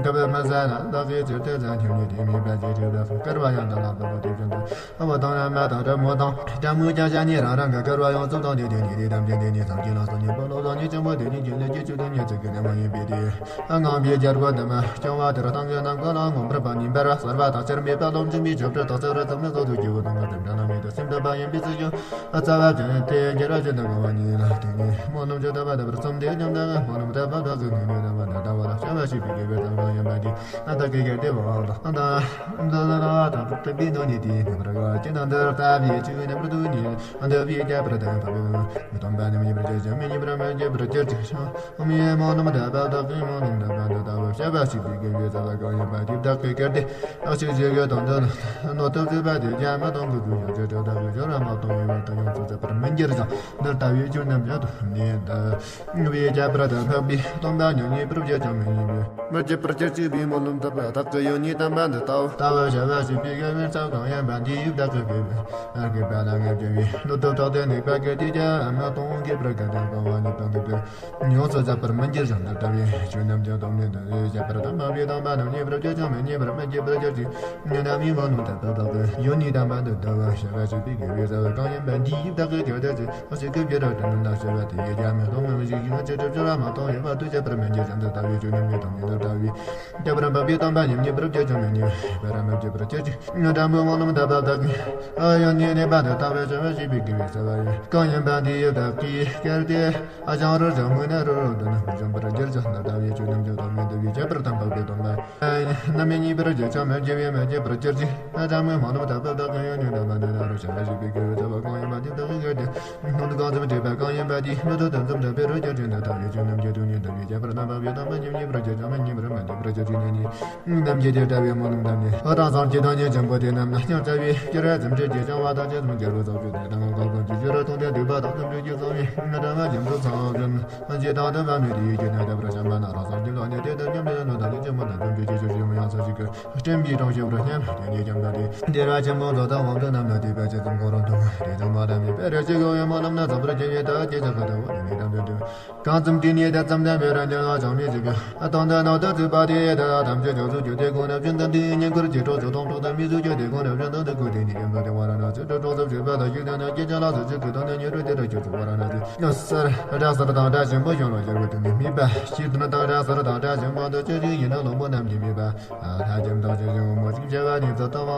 འདི་བས་མི་ཟད་ན་བདག་གིས་ཅིར་དེ་ཟད་ཁྱིམ་ནས་དེ་མེད་པ་ཅི་ཞིག་བདག་གི་སྐལ་བ་ཡང་འདི་ལ་བབ་པ་དེ་བཞིན་དུ། ཨ་བ་དང་ན་མ་དང་བྲན་མོ་དང་བྲན་མོའི་ཀྱང་ཤ་ཉེ་རང་རང་གི་སྐལ་བ་ཡོངས་སུ་བཏང་སྟེ་དེ་ཉིད་དེ་ཐམས་ཅད་དེ་ཉིད་སངས་རྒྱས་ལ་སོགས་ཉན་པ་ལོ་ཟླ་ཉིད་ཆེན་པོ་དེ་ཉིད་ཀྱི་ལས་ཀྱི་ཆོས་དེ་ཉིད་ཚིག་གི་ནི་མ་ཡིན་པས་དེ། ཨ་ངང་པའི་རྒྱལ་པོ་འདི་མ་སྐྱོང་བ་དེར་སྟོང་གི་ནམ་མཁའ་ལ་མངོན་པར་པ་ཉིན་པར་གསལ་བ་དང་ཆར་མེད་པ་ལོ་འཇུག་མའི་ཆོ་འཕྲུལ་དང་ཚེ་རབས་ཙམ་ནི་སོ་སོ་སྐྱེ་བོ་དང་ངག་དང་སྒྲ་རྣམས་ཉིད་དུ་སེམས་དད་པ་ཡིན་པའི་ཚིག་ཀྱང་རྩ་བ་ཅན་དེ་རྒྱལ་བ་ཅན་དུ་དགོངས་པ་ཉིད་ལ་དེ་ཉིད་སྨོན་ལམ་ཇི་ལྟ་བ་ལྟ་བུར་བརྩམས་ཏེ་ཉམས་ལྡན་སྨོན་ལམ་དད་པ་དག་གི་ངོས་ནས་ལྡན་པ་འདི་ལྟ་བ་ལ་བྱ་བ་བྱེད་པའི་དགེ་བའི་ཐབས་ལ་ཡོན་པ་འདི་ཨ་ཏ་ཀའི་གལ་ཏེ་བ་ལ་ཨ་ཏ་འདི་ལ་ལ་དང་གྲུབ་པའི་ནང་ནས་དེའི་ནུས་པར་དགའ་བ་ཅི་དང་འདིར་ལྟ་བའི་ཆོས་རྣམ་པར་དུ་ནི་འདི་བའི་རྒྱ་བར་དང་བབ་པའི་མི་སྟོང་པ་ནི་མི་ཉིད་པར་གྱུར་ཅིང་མི་ཉིད་པར་མི་སྐྱེ་བར་གྱུར་ཅིག་ཤིང་། སྨོན་ལམ་དད་པ་དག་གིས་སྨོན་ལམ་དད་པ་འདི་ལྟ་བུ་བྱ་བ་བྱེད་པའི་དགེ་བའི་རྩ་བ་གང་ཡིན་པ་དེ་བདག་གིས་བཀལ་ཏེ་བདག་ཅག་གི་དོན་དུ་ནོ་ཐུབ་བྱེད་པ་དེ་ཀྱང་མི་གཏོང་གི་དུས་ཡང་ཅི་སྤྲོས་བདག་གིས་སྦྱོར་བ་མ་གཏོང་བའི་བར་དུ་ཡོངས་སུ་ཟད་པར་མི་འགྱུར་ཞིང་འདི་ལྟ་བུའི་ཆོས་རྣམས་ཀྱང་དུ་ནི་འདི་བའི་ཁྱད་པར་དུ་འཕགས་པའི་སྟོང་པ་ཉིད་ཉིད་པར་བྱེད་ཅིང་མི་ཉིད་པའི་མི་སྐྱེ་བར་གྱུར་ཅིག་པའི་སྨོན་ལམ་དད་པ་དག་གི་ཡོན་ནི་དམ་པ་འདི་ལྟ་བུ་ལྟ་བུ་བྱ་བ་བྱེད་པའི་དགེ་བའི་རྩ་བ་གང་ཡིན་པ་འདི་ཡིས་བདག་གིས་བཀལ་བའི་བཀལ་པ་ལ་ངེས་བྱ་བའི་ལུགས་ལྡོག་ཕྲག་དོན་ནི་པ་ཀི་དེ་ཀྱང་མི་གཏོང་གི་པར་ག་དང་གང་བ་ཉིད་དང་འདུག་པས། ཡོངས་སུ་ཟད་པར་མི་འགྱུར་ཞིང་འདི་ལྟ་བུའི་ཆོས་རྣམས་ཀྱང་སྟོང་ཉིད་དུ་ཁྱད་པར་དུ་ མ་བུའི་དམ་པ་རྣམས་མཉེས་པར་གྱུར་ཅིང་མི་མཉེས་པར་མི་བྱེད་པར་གྱུར་ཅིག །ཉོན་དང་མིའི་མ་ནུ་ད་པ་བདག་གི་ཡོད་ནི་དམ་པ་འདི་ལྟ་བུ་ཞེས་པ་ཞིག་པའི་དགེ་བའི་རྩ་བ་གང་ཡིན་པ་འདི་ཡིས་བདག་གིས་ཀྱང་དེ་ཚེ་ཨ་ཞིག་གི་བྱེ་བྲག་ཏུ་མི་ལ་ཞེས་པ་དེ་ཡིས་ཀྱང་མི་སྟོང་མི་ཞིག་ཡིན་ན་ཅི་སྒྲུབ་ཅི་ར་མ་གཏོགས་ཡོད་པ་དུ་བྱེད་པར་མི་འགྱུར་ཞིང་འདི་ལྟ་བུའི་ཆོས་རྣམས་ཉིད་དང་ཉིད་དུ་ལྟ་བུའི། ཁྱད་པར་འཕགས་པའི་སྟོང་པ་ཉིད་མཉེས་པར་གྱུར་ཅིང་མི་མཉེས་པར་མི་བྱེད་པར་གྱུར་ཅིག །ཉོན་དང་མིའི་མ་ནུ་ད་པ་བདག་གི་ཡོད་ནི་གནས་པ་འདི་ལྟ་བུ་ཞེས་པ་ཞིག་པའི་དགེ་བའི་རྩ་བ་ཡིན་གང་ཡིན་པ་འདི་ཡིས་བདག་གིས་ཀྱང་དེ། ཨ་ཅང་རོ་ཅང་མུ་ནེ་རོ་རོ་དོ་ནི་མི་འཇོམས་པར་འགྱུར་ཅིང་འདི་ལྟ་བུའི་ཆོས་རྣམས་ཀྱང་དོན་མེད་དུ་བའི་ཁྱད་པར་དུ་འཕགས་པའི་སྟོང་པ་རྣམ་སྨིན་མཉེས་པར་གྱུར་ཅིང་མི་འགྱུར་བའི་མི་བྱེད་པར་གྱུར་ཅིག །ཨ་ཅང་མུའི་མ་ནུ་ད་པ་བདག་གི་ཡོད་ནི་གནས་པ་འདི་ལྟ་བུ་ཞེས་པ་ཞིག་པའི་དགེ་བའི་རྩ་བ་གང་ཡིན་པ་འདི་བདག་གིས་ཀྱང་དེ། སྣོད་གང་ཙམ་བསྒྲིགས་པ་གང་ཡིན་པ་དེ་སྣོད་དུ་དོན་ཙམ་འདྲ་བའི་རོ་གྱུར་ཅིང་འདི་ལྟ་བུའི་ཆོས་རྣམས་ཀྱང་དོན་ཉིད་དུ་བའི་ཁྱད་པར་དུ་འཕགས་པའི་སྟོང་པ་ཉིད་མཉེས་པར་གྱུར་ཅིང་མི་མཉེས་པར་མི་བྱེད་པར་གྱུར་ཅིག །ཉོན་ནི། རྣམ་འགྱུར་དེ་ལྟ་བུའི་མ་ནུ་རྣམས་ནི་རང་སངས་རྒྱས་དང་ཉིད་ཆེན་པོ་དེ་རྣམས་ན་སྙིང་རྗེ་བའི་སྤྱོད་ར་ཙམ་འབྲེལ་གྱི་བྱང་བ་དང་ཇི་ཙམ་རྒྱལ་པོ་ཚོགས་ཀྱི་དེ་དང་གང་གང་གི་སྤྱོད་ར་མཐོང་ཐོས་འདུས་པ་དང་ཙམ་འབྲེལ་གྱི་ཚོགས་ཡིན་ང་འདྲ་བ་ཉམས་སུ་ཚང་ཙམ་ཇི་ལྟར་འདུན་པ་མེད་དེ་ཡིད་ཀྱི་གནས་ལྟ་བུར་བྱམས་པ་ན་རང་སངས་རྒྱས་དང་ཉིད་དེ་ལྟར་སྙམ་པའི་ནོ་དང་ལས་ཅན་མོ་དང་ཙམ་འབྲེལ་གྱི་ཆོས་ཅན་མོ་ཡང་ཚ་ཞིག་གི་སྤྲིན་པའི་གྲོང་ཁྱེར་རུ་སྙེམས་དེ་ཉིད་ཀྱང་ད་དེ་འདིར་བ་ཆེན་པོ་མཛོ་དང་དབང་དུ་རྣམས་ལ་དེ་བས་ཇི་ཙམ་གོ་རུང་དུ་དེ་ཙམ་མ་དམ་པའི་དཔེ་རེ་ཅིག་ཡོད་མོ་རྣམས་ན་ཙམ་པར་བྱེད་པའི་ད་ཅི་ཙམ་ཁ་ད་བོ་དེ་ཉིད་དམ་དུ་འདུ། གང་ཙམ་དེ་ནི་དེ་ཙམ་ལྡན་པའི་རང་རྒྱལ་བ་ཅང་མི་ཞིག་གི་ཨ་དང་དེ་ནང་དུ་ཚུད་པ་དེ་ཡི་དེ་ཐམས་ཅད་ཅང་ཚུད་རྒྱུ་དེ་ཁོང་རབ་ཅན་དང་དེའི་བསྙེན་བཀུར་གྱི་གྲོགས་སུ་དང་གྲོགས་དང་མི་ཚུད་རྒྱུ་དེ་ཁོང་རབ་ཅན་དང་དེ་ཁོ་དེ་ནི་ཡིན་པ་དེ་བ་ར་ན་ཚུད་དུ་གྲོགས་སུ་བྱེད་པ་དང་ཡུལ་དེ་ན་སྐྱེ་ཅན་ལ་སོགས་ཀྱི་དང་དེ་ཉེ་རུ་དེ་རུ་ཁྱོད་ཚུ་བ་ར་ན་ཚུད་ཡང་སར་སྦྲ་སར་དང་སྦྲ་ཆེན་པོ་གཞུང་ལ་སྦྱར་བའི་དོན་ནི་མེད་པ་ཤིང་དང་སྦྲ་སར་དང་སྦྲ་ཆེན་པོ་འདི་ཅི་ཞིག་ཡིན་ན་གླང་པོ་རྣམས་ཀྱིས་མེད་པ། ལྷ་ཁྱིམ་བདག་ཅན་ཞིང་ངོ་མ་ཞིག་བྱ་བ་ནི་ཚོ་ལྟ་བ་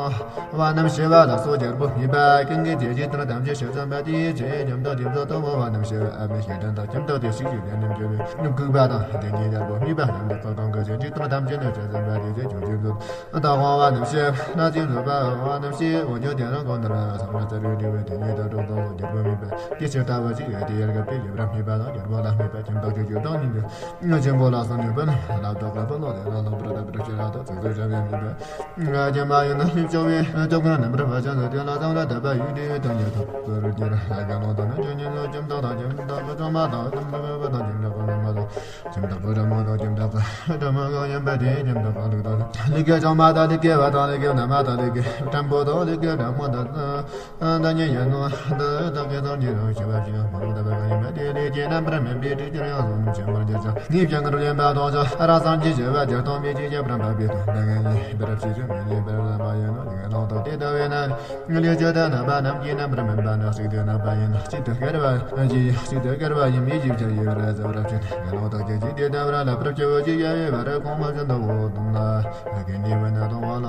བ་རྣམས་ཤེས་པ་ལ་སོགས་རྒྱལ་པོ་མེད་པ་ཀུན་གྱི་རྗེས་ཀྱི་དོན་ཐམས་ཅད་ཤེས་ཙམ་པ་དེའི་ཚེ་རྒྱམ་དང་དེ་ཚོ་ལྟ་བ་བ་རྣམས་ཤེས་པ་ཨ་མི་ཤེས་དོན་དག་ཁྱིམ་བདག་དེ་ཞིག་ཞིག་དེ་རྣམས་ཀྱི་ལུས་ལྐུགས་པ་དང་དེ་ཉིད་རྒྱལ་པོ་མེད་པ་རྣམས་ལ་ཚོ་གང་གི་ཚེ་རྗེས་དོན་ཐམས་ཅད་ནི་ཤེས་ཙམ་པ་དེའི་ཚེ་ཆོས་ཅན་དུ་ལྟ་བ་བ་རྣམས་ཤེས་ན་ཅིང་བཟོད་པ་བ་རྣམས་ཤེས་འོ་ཉོ་དེ་རང་གང་ལྟར་བ་ཚང་མ་ཚར་བའི་འབྲས་བུ་དེ་ཉིད་དང་གྲོགས་དང་རྒྱལ་པོ་མེད་པ་དེ་ཕྱིར་ལྟ་བ་ཞིག་ཡོད་དེ་ཡར་གབ་ཀྱི་རྒྱབ་ར་མེད་པ་དང་རྒྱལ་པོ་ལ་མེད་པ་ཁྱིམ་བདག་ཆོས་ཅན་དང་ཉིད་དུ། ཆེན་པོ་ལ་སོགས་ནུས་པ་ལ་བདག་གི་ཕུ་ལོ་དེ་ལ་ལོག་པར་ལྟ་བུར་ཤེས་རབ་ཏུ་ཚིག་ཚོད་བྱ་བའི་མིན་པས། ཀྱེ་མ་ཡིན་ན་ལྷུན་ཆགས་པའི་སྟོབས་ཀུན་རྣམ་པར་འཕགས་ཀྱང་དེ་ལ་ཚང་ར་དད་པ་ཡུལ་དེའི་དོན་གྱི་ཐོབ་པར་འགྱུར། ཀྱེ་ལོག་ཏུ་ནི་ཆོས་ཉིད་ལ་ཁྱིམ་བདག་དང་ཁྱིམ་བདག་གི་ཆུང་མ་དང་ཁྱིམ་བདག་གི་བུ་དང་ཁྱིམ་བདག་གི་བུ་མོ་དང་ཁྱིམ་བདག་གི་བུ་མོ་དང་ཁྱིམ་བདག་གི་བུ་མོ་གང་ཡིན་པ་དེའི་ཁྱིམ་བདག་གི་ལུག་དང་ལུག་གི་ཆུང་མ་དང་ལུག་གི་བུ་དང་ལུག་གི་ནུ་མ་དང་ལུག་གི་བྲན་པོ་དང་ལུག་གི་བྲན་མོ་དང་། བདག་ཉིད་ཡིན་ནོ། འདི་དག་གི་ཚང་གི་རང་ཤེས་པ་ཅན་མ་རུང་ལྟ་བུ་གང་ཡིན་པ་དེ་ལས་ཀྱི་རྣམ་པར་སྨིན་པའི་དྲི་ཅིར་ཡང་བཟུང་ཆེན་པོར་འགྱུར་ཅིང་ངེས་ཀྱང་ངར་ལེན་པ་དང་ཆ་རང་སངས་རྒྱས་ཞི་བ་སྤྱིར་བཏང་མི་བྱེད་ཀྱང་བར་འཕགས་པའི་དོན་དག་ངེས་པར་ཤེས་ཀྱང་ངེས་པར་བསམ་པ་ཡིན་ནོ། དེ་ལྟ་བས་ན་ལས་ཀྱི་དོན་རྣམ་པ་རྣམས་ཀྱི་རྣམ་པར་སྨིན་པ་ནི་གཅིག་ཏུ་རྣམ་པ་ཡིན་ནོ། གཅིག་ཏུ་སྐྱེ་བ་ཡིན་གཅིག་ཏུ་སྐྱེ་བ་ཡིན་མི་ཞིག་ཀྱང་ཡོད་པར་བྱ་བར་བྱེད། དེ་ལྟ་བུ་ལ་ལ་བར་སྐྱེ་བོ་ཅི་ཡང་ཡོད་པར་གོང་མ་བཞིན་དུ་འོ་དུམ་ན། ཀུན་ནས་བུ་ནི་གཏོང་བ་ལ།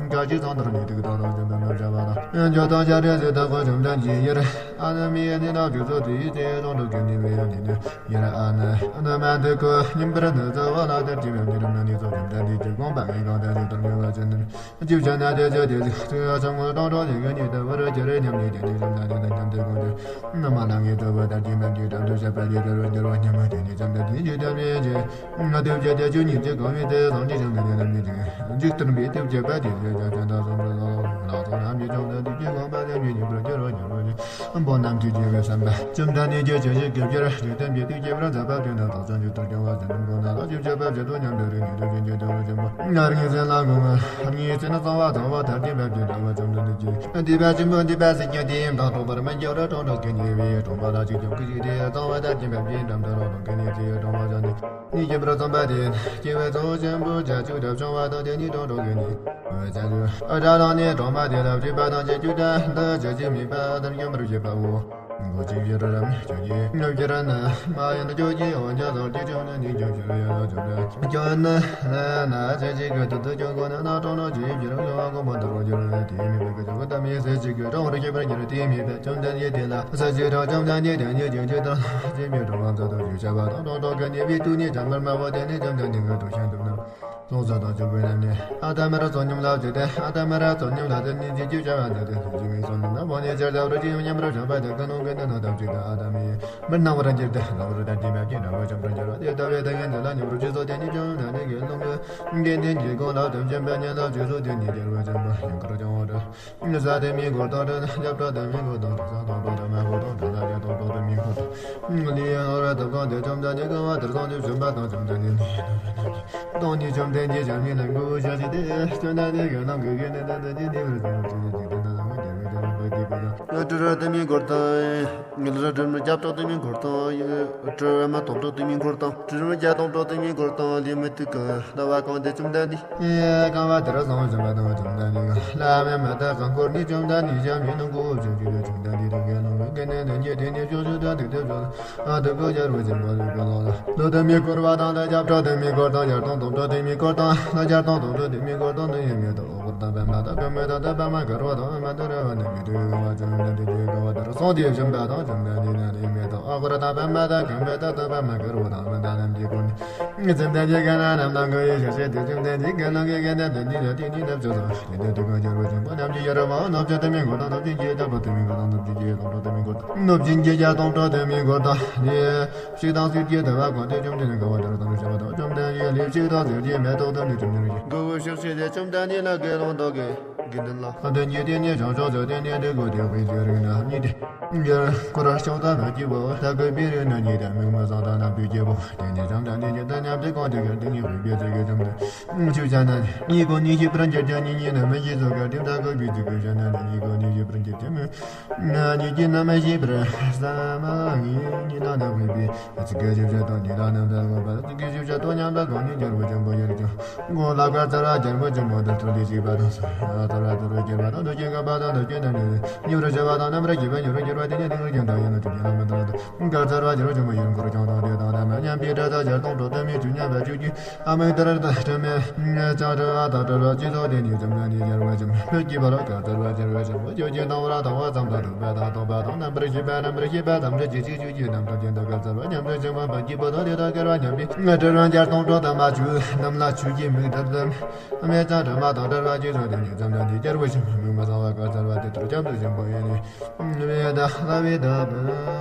ག་ཅི་ཚང་དུ་ནི་དུག་དང་རང་བཞིན་དུ་ནུབ་བྱ་བ་དང་། འཇོག་དང་བྱ་རེ་ཟེར་དག་གོ་བཅོམ་ལྡན་གྱི་ཡུལ། ཨ་ནི་མི་ཡི་ནི་ནག་ཅུ་ཚོ་དུ་ཡི་ཚེ་ཡི་ཚོང་དུ་ཀུན་ནས་བུ་ཡི་ནི་ནི་ཡུལ་ཨ་ནི། ཨ་ནི་མ་དུ་ཀོ་ཉིན་པར་ནི་ཚ་བ་ལ་དར་གྱི་མེད་ཉི་རིམ་ན་ནི་ཚོ་བཅོམ་ལྡན་འདས་ཀྱི་དགོངས་པ་ངེས་གང་དེ་ཚོ་ལྟར་མོས་པ་ཅན་ནི། ཅིག་བྱ་ན་དེ་ཚོ་དེ་ཚོ་ཚུལ་ཡང་ཆང་ངུ་གཏོང་གྲོགས་ཀྱི་ཀུན་ནས་དུ་བུ་རུ་ཅི་རུ་ཉམས་ནས་དེ་ནི་བཅོམ་ལྡན་འདས་དང་ཉམས་ཏེ་དགོངས་ཏེ། ནི་མ་ལ་ངེས་དུ་བུ་དར་གྱི་མེད་ཀྱི་དམ་དུ་བྱ་བ་ལས་དུ་རུ་འགྱུར་བ་ཉམས་མ་དེ་ནི་བཅོམ་ལྡན་འདས་ཀྱི་དམ་ཡིན་གྱི། ང་དེ་བཅད་དེ་ཆོས་ཉིད་ཀྱི་གང་བའི་དེ་བཟང་གི་ཞིང་དུ་ལྡན་མི་འཇིག་འཇིག་རྟེན་པའི་དེ་བཅད་པ་དེ་བཅད་ཀྱང་བཅད་དང་བཟང་པོ་ལ་ལ་ཚོགས་རྣམས་ཀྱི་བཅོམ་ལྡན་འདས་ཀྱི་དགོངས་པ་དེ་ཉིད་ཉིད་པར་འགྱུར་བ་ཉམས་པ་ཉིད་པོ་རྣམས་ཀྱི་རྒྱལ་བའི་བསམ་པ་བཅོམ་ལྡན་འདས་ཀྱི་ཆོས་ཤིག་གི་ཕྱིར་འཇིག་རྟེན་པའི་དེ་བཅད་པར་མཛད་པ་དེ་འདི་དག་ཀྱང་མཇུག་ལྟར་སྐྱོང་བ་ཟིན་དུ་དགོངས་ན་ལ་ཅིག་བཅད་པ་བཅད་དོ་སྙམ་དུ་རིག་ནས་དེ་བཞིན་གྱི་དེ་བ་ཆེན་པོ་ངར་ངེས་ཟིན་ལ་དགོངས་ངར་ངེས་ཟིན་གཙང་བ་གཙང་བ་དར་གྱི་འབབ་ཀྱི་འདྲ་བ་བཅོམ་ལྡན་འདས་ཀྱིས་འདི་བ་ཆེན་པོ་འདི་བ་ཟིན་ཀྱང་དེ་ཡིན་དང་གྲོང་པར་མི་འགྱུར་ར་གྲོང་དྲག་གི་ཉེ་བའི་གྲོང་པ་ལ་ཅིག་ཀྱང་ཀུ་ཅིག་དེ་གཙང་བ་དར་གྱི་འབབ་ཀྱི་འགྲམ་དུ་རོ་ལོང་གི་ནི་ཅི་ཡོད་གྲོང་པ་བྱ་ནི། ནི་སྐྱེ་བར་བརྩམས་པ་དེ། སྐྱེ་བའི་གཙོ་བོ་ཆེན་པོ་བྱ་བཅུ་གྲབས་བྱུང་བ་དང་དེ་ནི་གྲོང་གྲོང་གི་ནི། བྱ་བཅུ་གྲབས་ནི་གྲོང་པ་དེ་ལ་སྤྲུལ་པ་དང་བྱེད་ཅུ་གྲབས་འདི་བྱ་བཅུ་མེད་པ་དང་སྐྱོན་པར་བྱེད་པའོ། མགོ་གཅིག་བྱེ་བྲག་རམ་ཁྱོད་ཀྱིས་ངོ་བྱེ་བྲག་ནི་མ་ཡིན་ཁྱོད་ཀྱིས་འོན་ཀྱང་ཟོར་གྱི་ཁྱོད་ནི་ནི་ཁྱོད་ཕྱིར་ཡོད་ལ་ཁྱོད་ར་ཁྱོད་ནི་ན་ཚེ་གཅིག་གི་དུས་སུ་ཁྱོད་ཁོ་ན་ན་གྲོང་ན་ཇི་ཡིན་ཕྱིར་ཡོད་གོ་མ་དུ་རོ་ཁྱོད་ར་དེ་མེད་པའི་ཁྱོད་ཀྱི་གཏམ་ཡིན་ཚེ་གཅིག་གི་གྲོང་རུ་སྐྱེ་བར་འགྱུར་དེ་མེད་པའི་བཅོམ་ལྡན་འདས་དེ་ལ་ས་གཅིག་གྲོང་བཅོམ་ལྡན་འདས་དེ་ཉིད་ཀྱང་ཁྱོད་དང་སྐྱེ་མེད་གྲོང་བ་མཛའ་དང་ཞུ་བྱ་བ་དང་གྲོང་གྲོང་གི་ནི་བའི་དུས་ནི་བྱམས་པར་སྨྲ་བ་དེ་ནི་བཅོམ་ལྡན་འདས་ཀྱི་ཐུགས་ཤིན་ཏུ་ནི། ལོག་ས་དང་ཆོས་གོས་རྣམས་ནི། ཨ་ཏ་མ་ར་ཚོགས་མཉམ་ལ་བརྗོད་དེ། ཨ་ཏ་མ་ར་ཚོགས་མཉམ་ལ་དེ་ནི་འཇིགས་སྐྱོབ་བྱ་བ་མཛད་དེ་ཐུགས་རྗེ་མི་གསུང་ནི་ན་བོ་ནི་ཆར་ཟ་བར་ཅི་ཡང་མཉམ་ར་བྱམས་པ་དེ་ཀུན་སློང་གི་ནི་ནང་དམ་ཚིག་དང་ཨ་ཏ་མི་ཡི་མི་སྣང་བར་འགྱུར་ཏེ་ལོག་རུ་དར་གྱི་འབབ་ཀྱི་འདྲ་བ་བཅོམ་པར་འགྱུར་བ་དེ་ལྟ་བས་ད་ཡན་དེ་ལ་མཉམ་རུ་ཅི་སོགས་དེ་ནི་བཅོམ་ལྡན་འདས་ཀྱི་ཀུན་སློང་གི་དགེ་འདུན་གྱི་སྒོ་ལ་དོན་ཆེན་པ་ཉན་ལ་ཅི་སོགས་དེ་ནི་རྒྱལ་བ་ཆེན་པོ་ཡང་དགར་བྱང་བ་འདྲ། ས་དེ་མི་གོ་དང་འདྲ་ན་རྒྱབ་བྲག་དེ་མི་གོ་དང་འདྲ་ས་དང་བྲག་དེ་མི་གོ་དང་འདྲ་ས་རྒྱ་དང་བྲག་དེ་མི་གོ་དང་། ལི་ཡང་ར་དབ་གང་དེ་བཅོམ་ལྡན་འདས་གང་བ་དེར་སོང་དུས་བྱོན་པ་དང་བཅོམ་ལྡན་འདས་ནི་དང་ནི་བཅོམ་ལྡན་འདས་ཀྱི་ཞབས་ནི་ལ་མགོ་བོ་ཞབས་ཀྱི་དེ་བཅོམ་ལྡན་འདས་ཀྱི་ནང་གི་དགེ་འདུན་དེ་དེ་ནི་བར་དུ་བཅོམ་ལྡན་འདས་དང་རྒྱལ་བའི་དེ་ལ་ དྲི་རོ་དུ་མའི་འཁོར་དང་། ལ་ར་དྲི་མ་བརྒྱ་ཕྲག་དུ་མའི་འཁོར་དང་། དྲི་མ་སྟོང་ཕྲག་དུ་མའི་འཁོར་དང་། དྲི་མ་བརྒྱ་སྟོང་ཕྲག་དུ་མའི་འཁོར་དང་། ལས་མི་དུ་གང་ལྟ་བ་གང་དེ་བཅོམ་ལྡན་འདས། གང་བ་དེར་སོང་བྱོན་པ་དང་བཅོམ་ལྡན་འདས་ལ་མེ་མ་ཏ་གང་འཁོར་ནི་བཅོམ་ལྡན་འདས་ཞབས་ནི་ནང་གོ་བཅོམ་གྱི་བཅོམ་ལྡན་འདས་དུ་ག་ལུང་གི་ནས་དོན་གྱི་དེ་ནས་བཅོ་བཅུ་དང་དུ་དེ་བཅོ། ཨ་དུ་གོ་རྒྱལ་བུ་ཆེན་པོ་ལུས་ཀྱི་ལོ་ལ། ལོ་དུ་མའི་འཁོར་བ་དང་། ལ་རྒྱ་ཕྲག་དུ་མའི་འཁོར་དང་། བརྒྱ་སྟོང་སྟོང་ཕྲག་དུ་མའི་འཁོར་དང་། ལ་བརྒྱ་སྟོང་སྟོང་ཕྲག་དུ་མའི་འཁོར་དང་། དུ་ཡི་མེ་ཏོག་འཁོར་དང་པདྨ་དང་པདྨ་དང་པདྨ་གར་བ་དང་། པདྨ་དུ་ར་བ་ནི་མི་དུ་གང་བ་བཅོམ་ལྡན་འདས་ཀྱི་གང་བ་དེར་སོང་སྟེ་བྱོན་པ་དང་། བཅོམ་ལྡན་འདས་ན་ལི་མེ་ཏོག་འཁོར་དང་པདྨ་དང་པདྨ་དང་པདྨ་གར་བ་དང་། པདྨ་རྣམས་ཀྱི་སྒོ་ནས་བཅོམ་ལྡན་འདས་གང་ན་རྣམས་དང་གང་ཡིན་ཞེས་བཤད་དེ། བཅོམ་ལྡན་འདས་གང་ན་གང་གང་དང་དེ་ནི་ལ་དེ་ནི་ལ་བཅོ་ལ་དེ་ནི་དུ་གང་རྒྱལ་བུ་ཆེན་པོ་རྣམས་ཀྱི་ཡ་ར་བ་ནོར་བཅུ་དུ་མའི་འཁོར་དང་། ནོར་བཅུ་གྱི་རྒྱལ་པོ་དུ་མའི་འཁོར་དང་། ནོར་བཅུ་གྱི་རྒྱལ་པོ་དུ་མའི་འཁོར་དང་། ནོར་བཅུ་གྱི་རྒྱལ་སྟོང་ཕྲག་དུ་མའི་འཁོར་དང་། ལས་ཕྱུགས་དང་གསེར་གྱི་དུ་བ་གང་དེ་བཅོམ་ལྡན་འདས་གང་བ་དེར་སོང་བྱོན་པ་དང་། བཅོམ་ལྡན་འདས་ལས་ཕྱུགས་དང་གསེར་གྱི་མེ་ཏོག་དང་ནི་བཅོམ་ལྡན་འདས་གང་བ་ཕྱོགས་བཅུ་དེ་བཅོམ་ལྡན་འདས་ལ་དགེ་སློང་དག་གི་དགེ་འདུན་ལ། དོན་གྱི་དེ་ནི་བྱང་ཕྱོགས་སུ་དེ་ནི་དེ་གོ་དེ་དཔེ་བརྗོད་རིགས་ན་གཉིས་ཏེ། འཁོར་ཕྱོགས་དང་རང་སྐྱེ་བོ་ལ་གོས་པའི་རིགས་ན་གཉིས་ཏེ། མིག་མི་བཟང་དང་རྣམ་པའི་སྐྱེ་བོ་དེ་ནི་བཅོམ་ལྡན་འདས་ཀྱི་དོན་མཉམ་དུ་གང་དེ་གར་དེ་ཉིད་དཔེ་བརྗོད་ཀྱི་བཅོམ་ལྡན་ཆོས་ཅན་ན་གཉིས་ཀོ་ནི་ཤེས་པར་འགྱུར་ཀྱང་། གཉིས་གཉིས་ནི་མི་ཤེས་སོ། ག་དེ་ད་གོས་པའི་ཚིག་གོ་བྱ་ན་ནི་གཉིས་ཀོ་ནི་ཤེས་པར་འགྱུར་ཏེ་མི། གཉིས་ཀྱིས་ནི་མི་ཤེས་པར་བསམ་མ་ངེས་གཉིས་ན་ནི་དཔེ་བའི་ཚིག་གི་ཤེས་བྱ་དང་། གཉིས་ལ་རྣམ་དག་དགོངས་པ་ཚིག་གི་ཤེས་བྱ་དང་མཉམ་པ་གང་ཉིད་རྒྱལ་བུ་ཆེན་པོ་ཡར་བྱོན། གོང་ལ་བཀའ་སྩལ་པ་རྒྱལ་བུ་ཆེན་པོ་འདི་ལྟར་ལུས་ཞིག་པ་དང་། སོ་སོ་ལྟར་བ་ལྟར་བ་སྐྱེ་བ་དང་། འདུ་ཤེས་འགག་པ་དང་། འདུ་ཤེས་རྣམས་ནི་མྱུར་བར་ཤེས་པ་དང་། རྣམ་པར་ཤེས་པ་མྱུར་བར་གྱུར་པ་དེ་ཉིད་དེ་ཉིད་ཀྱང་དག་ཡིན་ནོ། ཐུགས་ཀྱི་རྣམ་པར་ལྟར་དུ། བཀའ་སྩལ་པ་རྒྱལ་བུ་ཆེན་པོ་ཡི་འཁོར་ཀྱང་དག་དེ་དག་ལྟར་མ་ཉམས་པའི་དྲི་དང་ཞལ་གདོང་དྲོ་དུ་མའི་ཆུ་མཉམ་པའི་ཆུ་རྒྱུན་ཨ་མིག་ལྟར་དུ་དྲི་མེད་ལྕང་དྲི་བ་དང་དྲི་རོ་ཅི་ཐོག་དེ་ཉིད་ཙམ་ལ་ནི་རྒྱལ་བུ་ཆེན་པོ་ཕུད་ཀྱི་བར་བཀའ་སྩལ་པ་རྒྱལ་བུ་ཆེན་པོ་ཁྱོད་ཀྱིས་མཐོང་བར་མཐོང་བ་ཙམ་དང་ཐོས་པ་དང་ཐོས་པ་དང་རྣམ་པར་ཤེས་པ་རྣམ་པར་ཤེས་པ་ཙམ་དྲི་ཅི་ཞིག་ཅི་རྣམ་གྲོལ་ཅན་དུ་བཀའ་སྩལ་པ་ཉམས་སུ་བྱུང་བ་ཕུད་ཀྱི་བར་དུ་དེ་དག་སྐལ་བ་མཉམ་པའི་དྲི་རོ་ཞལ་གདོང་དྲོ་དུ་མ་ཆུ་རྣམས་ལ་ཆུ་སྐྱེས་མིག་ལྟར་དུ། མེད་ཀྱང་དྲི་མ་དང་བྲལ་བ་ཅི་སོགས་དེ་ཉིད་ཙམ་དང་དེ་རྒྱལ་བུ་ཆེན་པོ་མིག་མི་བཟང་བ་བཀའ་སྩལ་པ་དེ་ལྟར་ཁྱབ་ཏུ་བྱིན་པོ་ཡིན་ནི། མེད་དང་ལྷ་བའི་བདག་པོ་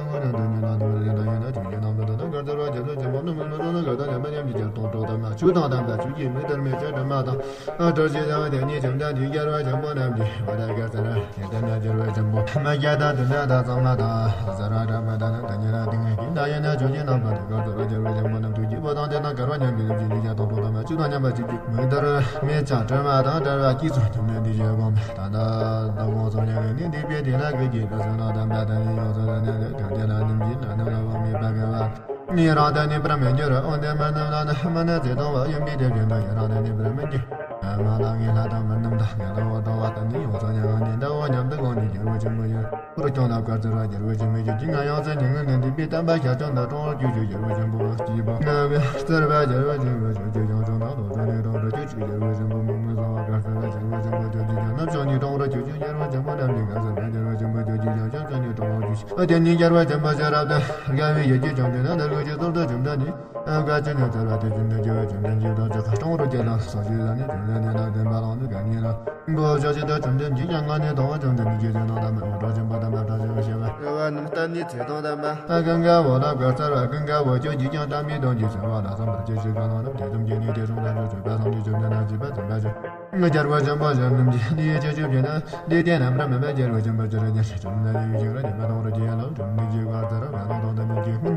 ངོ་ན་དོན་ཉིད་ལ་དོན་རེ་དང་ཡོད་ན་དེ་ཉིད་རྣམ་པར་དག་དང་བཀའ་སྩལ་པ་རྒྱལ་བུ་ཆེན་པོ་མིག་མི་བཟང་ན་ག་དང་ཉམས་པ་ཉམས་ཀྱི་རྒྱལ་སྟོང་གྲོགས་དང་མ་ཆུ་དང་ལྡན་པ་ཆུ་སྐྱེས་མིག་ལྟར་མེད་ཀྱང་དྲི་མ་དང་བྲལ་ཞེས་བྱ་བ་དེ་ཉིད་ཙམ་དང་དེ་རྒྱལ་བུ་ཆེན་པོ་རྣམས་ཀྱི་བ་དག་བཀའ་སྩལ་པ་དེ་ལྟར་ན་རྒྱལ་བུ་ཆེན་པོ་མ་རྒྱལ་དང་དུ་ན་དང་གཙང་མ་དང་ཟ་ར་འདྲ་མ་དང་ན་དེ་ཉིད་ལ་དེ་ཉིད་ཀྱི་ད་ཡོད་ན་ཆོས་ཀྱི་རྣམ་པ་དང་བཀའ་སྩལ་པ་རྒྱལ་བུ་ཆེན་པོ་རྣམས་ཐུགས་ཀྱི་བུ་དང་དེ་དང་སྐལ་བ་མཉམ་པའི་ལུགས་ཀྱི་ལུས་ཀྱང་སྟོང་གྲོགས་དང་མ་ཆུ་དང་མཉམ་པ་ཆུ་སྐྱེས་མིག་ལྟར་མེད་ཀྱང་དྲི་མ་དང་བྲལ་བ་སྐྱེས་སོ། དུ་མེད་འདི་ཞེས་དགོངས་པས་ད་ལྟ་བདག་དབང་སོང་ཉམས་ནི་འདི་པའི་དེ་ལ་གི་སྐྱེས་པ་སོང་ན་དམ་པ་དང་ནི་ཡོངས་སུ་ལ་ནི་ལས་གང་དེ་ལ་ནིམ་གྱིས་ན་ནི་ལ་བ་མེད་པ་ག་བ་ནི་རང་དུ་གནས་པར་མི་འགྱུར། འོན་ཏེ་མི་ནིམ་ལ་ནི་མི་ནི་ཚེ་དང་བ་ཡུམ་པའི་དེ་བཞིན་དུ་ཡི་རང་དུ་གནས་པར་མི་འགྱུར། མ་ལ་ངེས་ལྷ་དང་མི་ནིམ་དང་ངེས་ལ་བ་དང་བ་དང་ནི་ཡོངས་སུ་ཉམས་ནི་ཟླ་བ་མཉམ་དུ་གང་ནི་རྒྱལ་བུ་ཆེན་པོ་ཡོད། པུར་ཀྱང་ལ་བཀའ་སྩལ་པ་རྒྱལ་བུ་ཆེན་པོས་ཀྱི་ང་ཡང་སེམས་ཉིད་ངོས་ནས་འདུས་པའི་དམ་པ་ཞལ་ཀྱང་ན་ཀྲོང་ར་ཀྱུ་ཅུ་རྒྱལ་བུ་ཆེན་པོ་ལ་སྐྱེས་པ་ང་བའི་སྩལ་པ་རྒྱལ་བུ་ཆེན་པོ་ཀྱུ་ཅུ་ཡང་ཀྲོང་ན་ལོ་ཀྲོང་ནས་ཀྲོང་ར་ཀྱུ་ཅུ་རྒྱལ་བུ་ཆེན་པོ་མིག་མི་བཟང་བ་བཀའ་སྩལ་པ་རྒྱལ་བུ་ཆེན་པོ་ཀྱུ་ཅུ་ཡང་ནམ་བྱུང་ནས་ཀྲོང་ར་ཀྱུ་ཅུ་རྒྱལ་བུ་ཆེན་པོ་རྣམས་ཀྱི་བཀའ་སྩལ་པ་རྒྱལ་བུ་ཆེན་པོ་ཀྱུ་ཅུ་ཡང་ནམ་བྱུང་ནས་ཀྲོང་ར་ཀྱུ་ཅུ་དེ་ནས་རྒྱལ་བུ་ཆེན་པོ་ཤེས་རབ་ཏུ་དགའ་བའི་ཡིད་ཀྱིས་བཅོམ་ལྡན་འདས་ཀྱི་ཚུལ་དུ་བཅོམ་ལྡན་འདས་བཀའ་ཅི་ཉན་སྩལ་བ་དེ་བཞིན་དུ་རྒྱལ་བུ་བཅོམ་ལྡན་འདས་དང་ཀྲོང་ར་ཀྱུ་ཅུ་ལ་སོགས་ཞུས་ལ་ནི་བཅོམ་ལྡན་འདས་ལ་བསྟན་པ་ལ་ནི་དགའ་ཉེ་ལ། མགོ་བོ་ཕྱོགས་གཅིག་ཏུ་བཅོམ་ལྡན་འདས་ཀྱང་ང་ནི་དང་བ་བཅོམ་ལྡན་འདས་ཀྱི་ཚེ་དང་ལྡན་པ་འོད་གྲགས་ཆེན་པོ་དམ་པ་བཀྲ་ཤིས་པའི་ཞལ་བ། རེ་བ་རྣམས་ལྟར་ནི་ཚེ་དང་ལྡན་པ། ཀུན་དགའ་བོ་ལ་བཀའ་སྩལ་པ། ཀུན་དགའ་བོ་ཁྱོད་ཀྱིས་ཀྱང་དམ་པའི་དོན་གྱི་ཚེ་བ་ལ་བསམ་པར་གྱིས་ཤིག་གང་ལ་རྣམས་དེ་ཙམ་གྱིས་ནི་དེ་བཟུང་ལ་འགྲོ་ཆོག་པ་སངས་རྒྱས་བཅོམ་ལྡན་འདས་ཀྱིས་པ་དམ་པ་ཞིག་རྒྱལ་བ་ཆེན་པོ་ཞལ་རྣམས་ཀྱིས་འདི་ཡི་ཆེ་ཆུང་བྱས་ན་འདི་ལྟའི་རྣམ་པར་སྨིན་པ་རྒྱལ་བ་ཆེན་པོ་ཅི་རིགས་ཀྱི་ཞལ་བྱུང་ན་ཡི་ཞིག་ར་རྒྱལ་བ་དང་ར་རྒྱལ་ལ་འགྲོ་མི་གྱི་བཀའ་ལྟར་ང་དང་དང་དུ་མི་གྱི་ཀུན་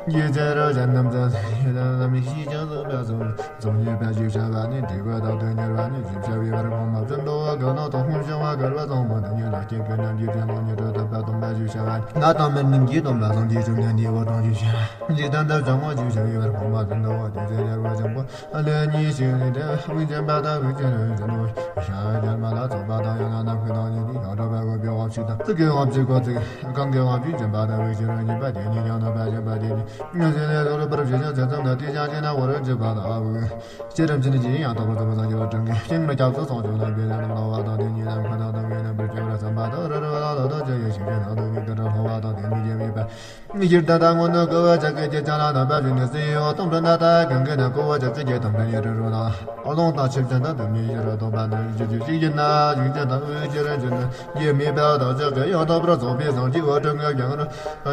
གྱི་ཚེ་རུ་ཞལ་རྣམས་ཀྱིས་ལམ་ཤེས་ཀྱང་བཟོད་པ་སོགས། རྫོགས་ཉེས་པ་ཞེས་བྱ་བ་ནི་འབྲས་བུ་དང་དོན་གཉེར་བ་ནི་ཞེས་བྱ་བའི་བར་ཁོང་མ་བྱོན་འགྲོ་བ་གང་ལ་དང་ཕུང་བྱུང་བ་གར་བ་ཚང་མ་དང་ཉེ་ལ་སྐྱེ་ཀུན་རྣམས་ཀྱི་དོན་ལ་ཉེ་དུ་དམ་པ་སྟོན་པ་ཞེས་བྱ་བ་ནི་ང་དང་མི་རྣམས་ཀྱི་སྟོན་པ་སངས་རྒྱས་བཅོམ་ལྡན་འདས་འོད་གྲགས་ཞེས་བྱ་བ་འཇིག་རྟེན་དུ་བྱུང་བ་ཞེས་བྱ་བའི་བར་ཁོང་མ་བྱོན་འགྲོ་བ་དེ་ཚེ་རྒྱལ་བ་ཆེན་པོ་ལས་ཉེས་ཤིང་ལས་དེ་དབུགས་འབྱིན་པ་དང་དབུགས་འབྱིན་རུ་འབྱིན་ནོ། ཤ་རྒྱལ་མ་ལ་སོགས་པ་དང་ཡང་ན་ནམ་མཁའི་དང་ཉིད་ཀྱི་ཡང་གྲགས་པ་དགོས་པའི་དབང་ཕྱུག་དང་ཚིག་གི་དབང་ཕྱུག་གོ་ཚིག་གང་གི་དབང་ཕྱུག་འབྱིན་པ་དང་དབུགས་ཕྱི་རུ་འབྱིན་པ་དེ་ཉིད་ཀྱང་ནོར་བ་འབྱིན་པ་དེ་ཉིད་ངེས་ཤེས་ལས་ལྷུར་པར་བྱེད་ཅིང་ཚེ་ཙམ་དུ་དེ་ཀྱང་ཤེས་ན་འོ་རུ་འཇུག་པ་དང་། ཕྱི་རུ་འབྱིན་གྱི་ཡང་དག་པར་རྫོགས་པར་སངས་རྒྱས་པ་སྤྲིན་གྱི་སྤྱན་རུ་སྐྱབས་སུ་སོང་ཆོག་ན་བེ་ལ་ནང་ལ་བ་དང་དེ་ཉིད་ལ་མཁའ་དང་དུ་མའི་རྣམ་པར་སྐྱེ་བར་བསམ་པ་དང་རི་རུ་ལ་ལ་དང་ཅི་ཡི་ཞིང་ཆེན་དང་དུ་མའི་སྐད་དུ་ལྷུང་བ་དང་དེ་ཉིད་ཀྱི་མེད་པ། ཤེས་རྟ་དང་སྔོན་དུ་བསྐུལ་བ་ཅག་གི་སྐྱེས་ཆ་ལ་རྣམ་པ་བཞིན་ནི་སྲིད་ཡོད་སྟོང་གྲོགས་ན་ད་གང་གི་ན་བསྐུལ་བ་ཅག་གི་སྐྱེས་དང་འདྲ་ཡི་རི་རུ་ལ་ཨ་ལོང་དང་ཆིབས་ཅན་དང་དུ་མའི་ཡུལ་རུ་སྟོང་པ་འདི་ཡི་ཅི་ཞིག་ཡིན་ན་ཞིང་ཆེན་དང་དབུས་ཀྱི་རི་འཇིགས་ནི་ཡི་མེད་པ་དང་ཅག་གི་ཡང་དག་པར་རྫོགས་པའི་སངས་རྒྱས་འོད་དྲུག་གི་ཞིང་རུ་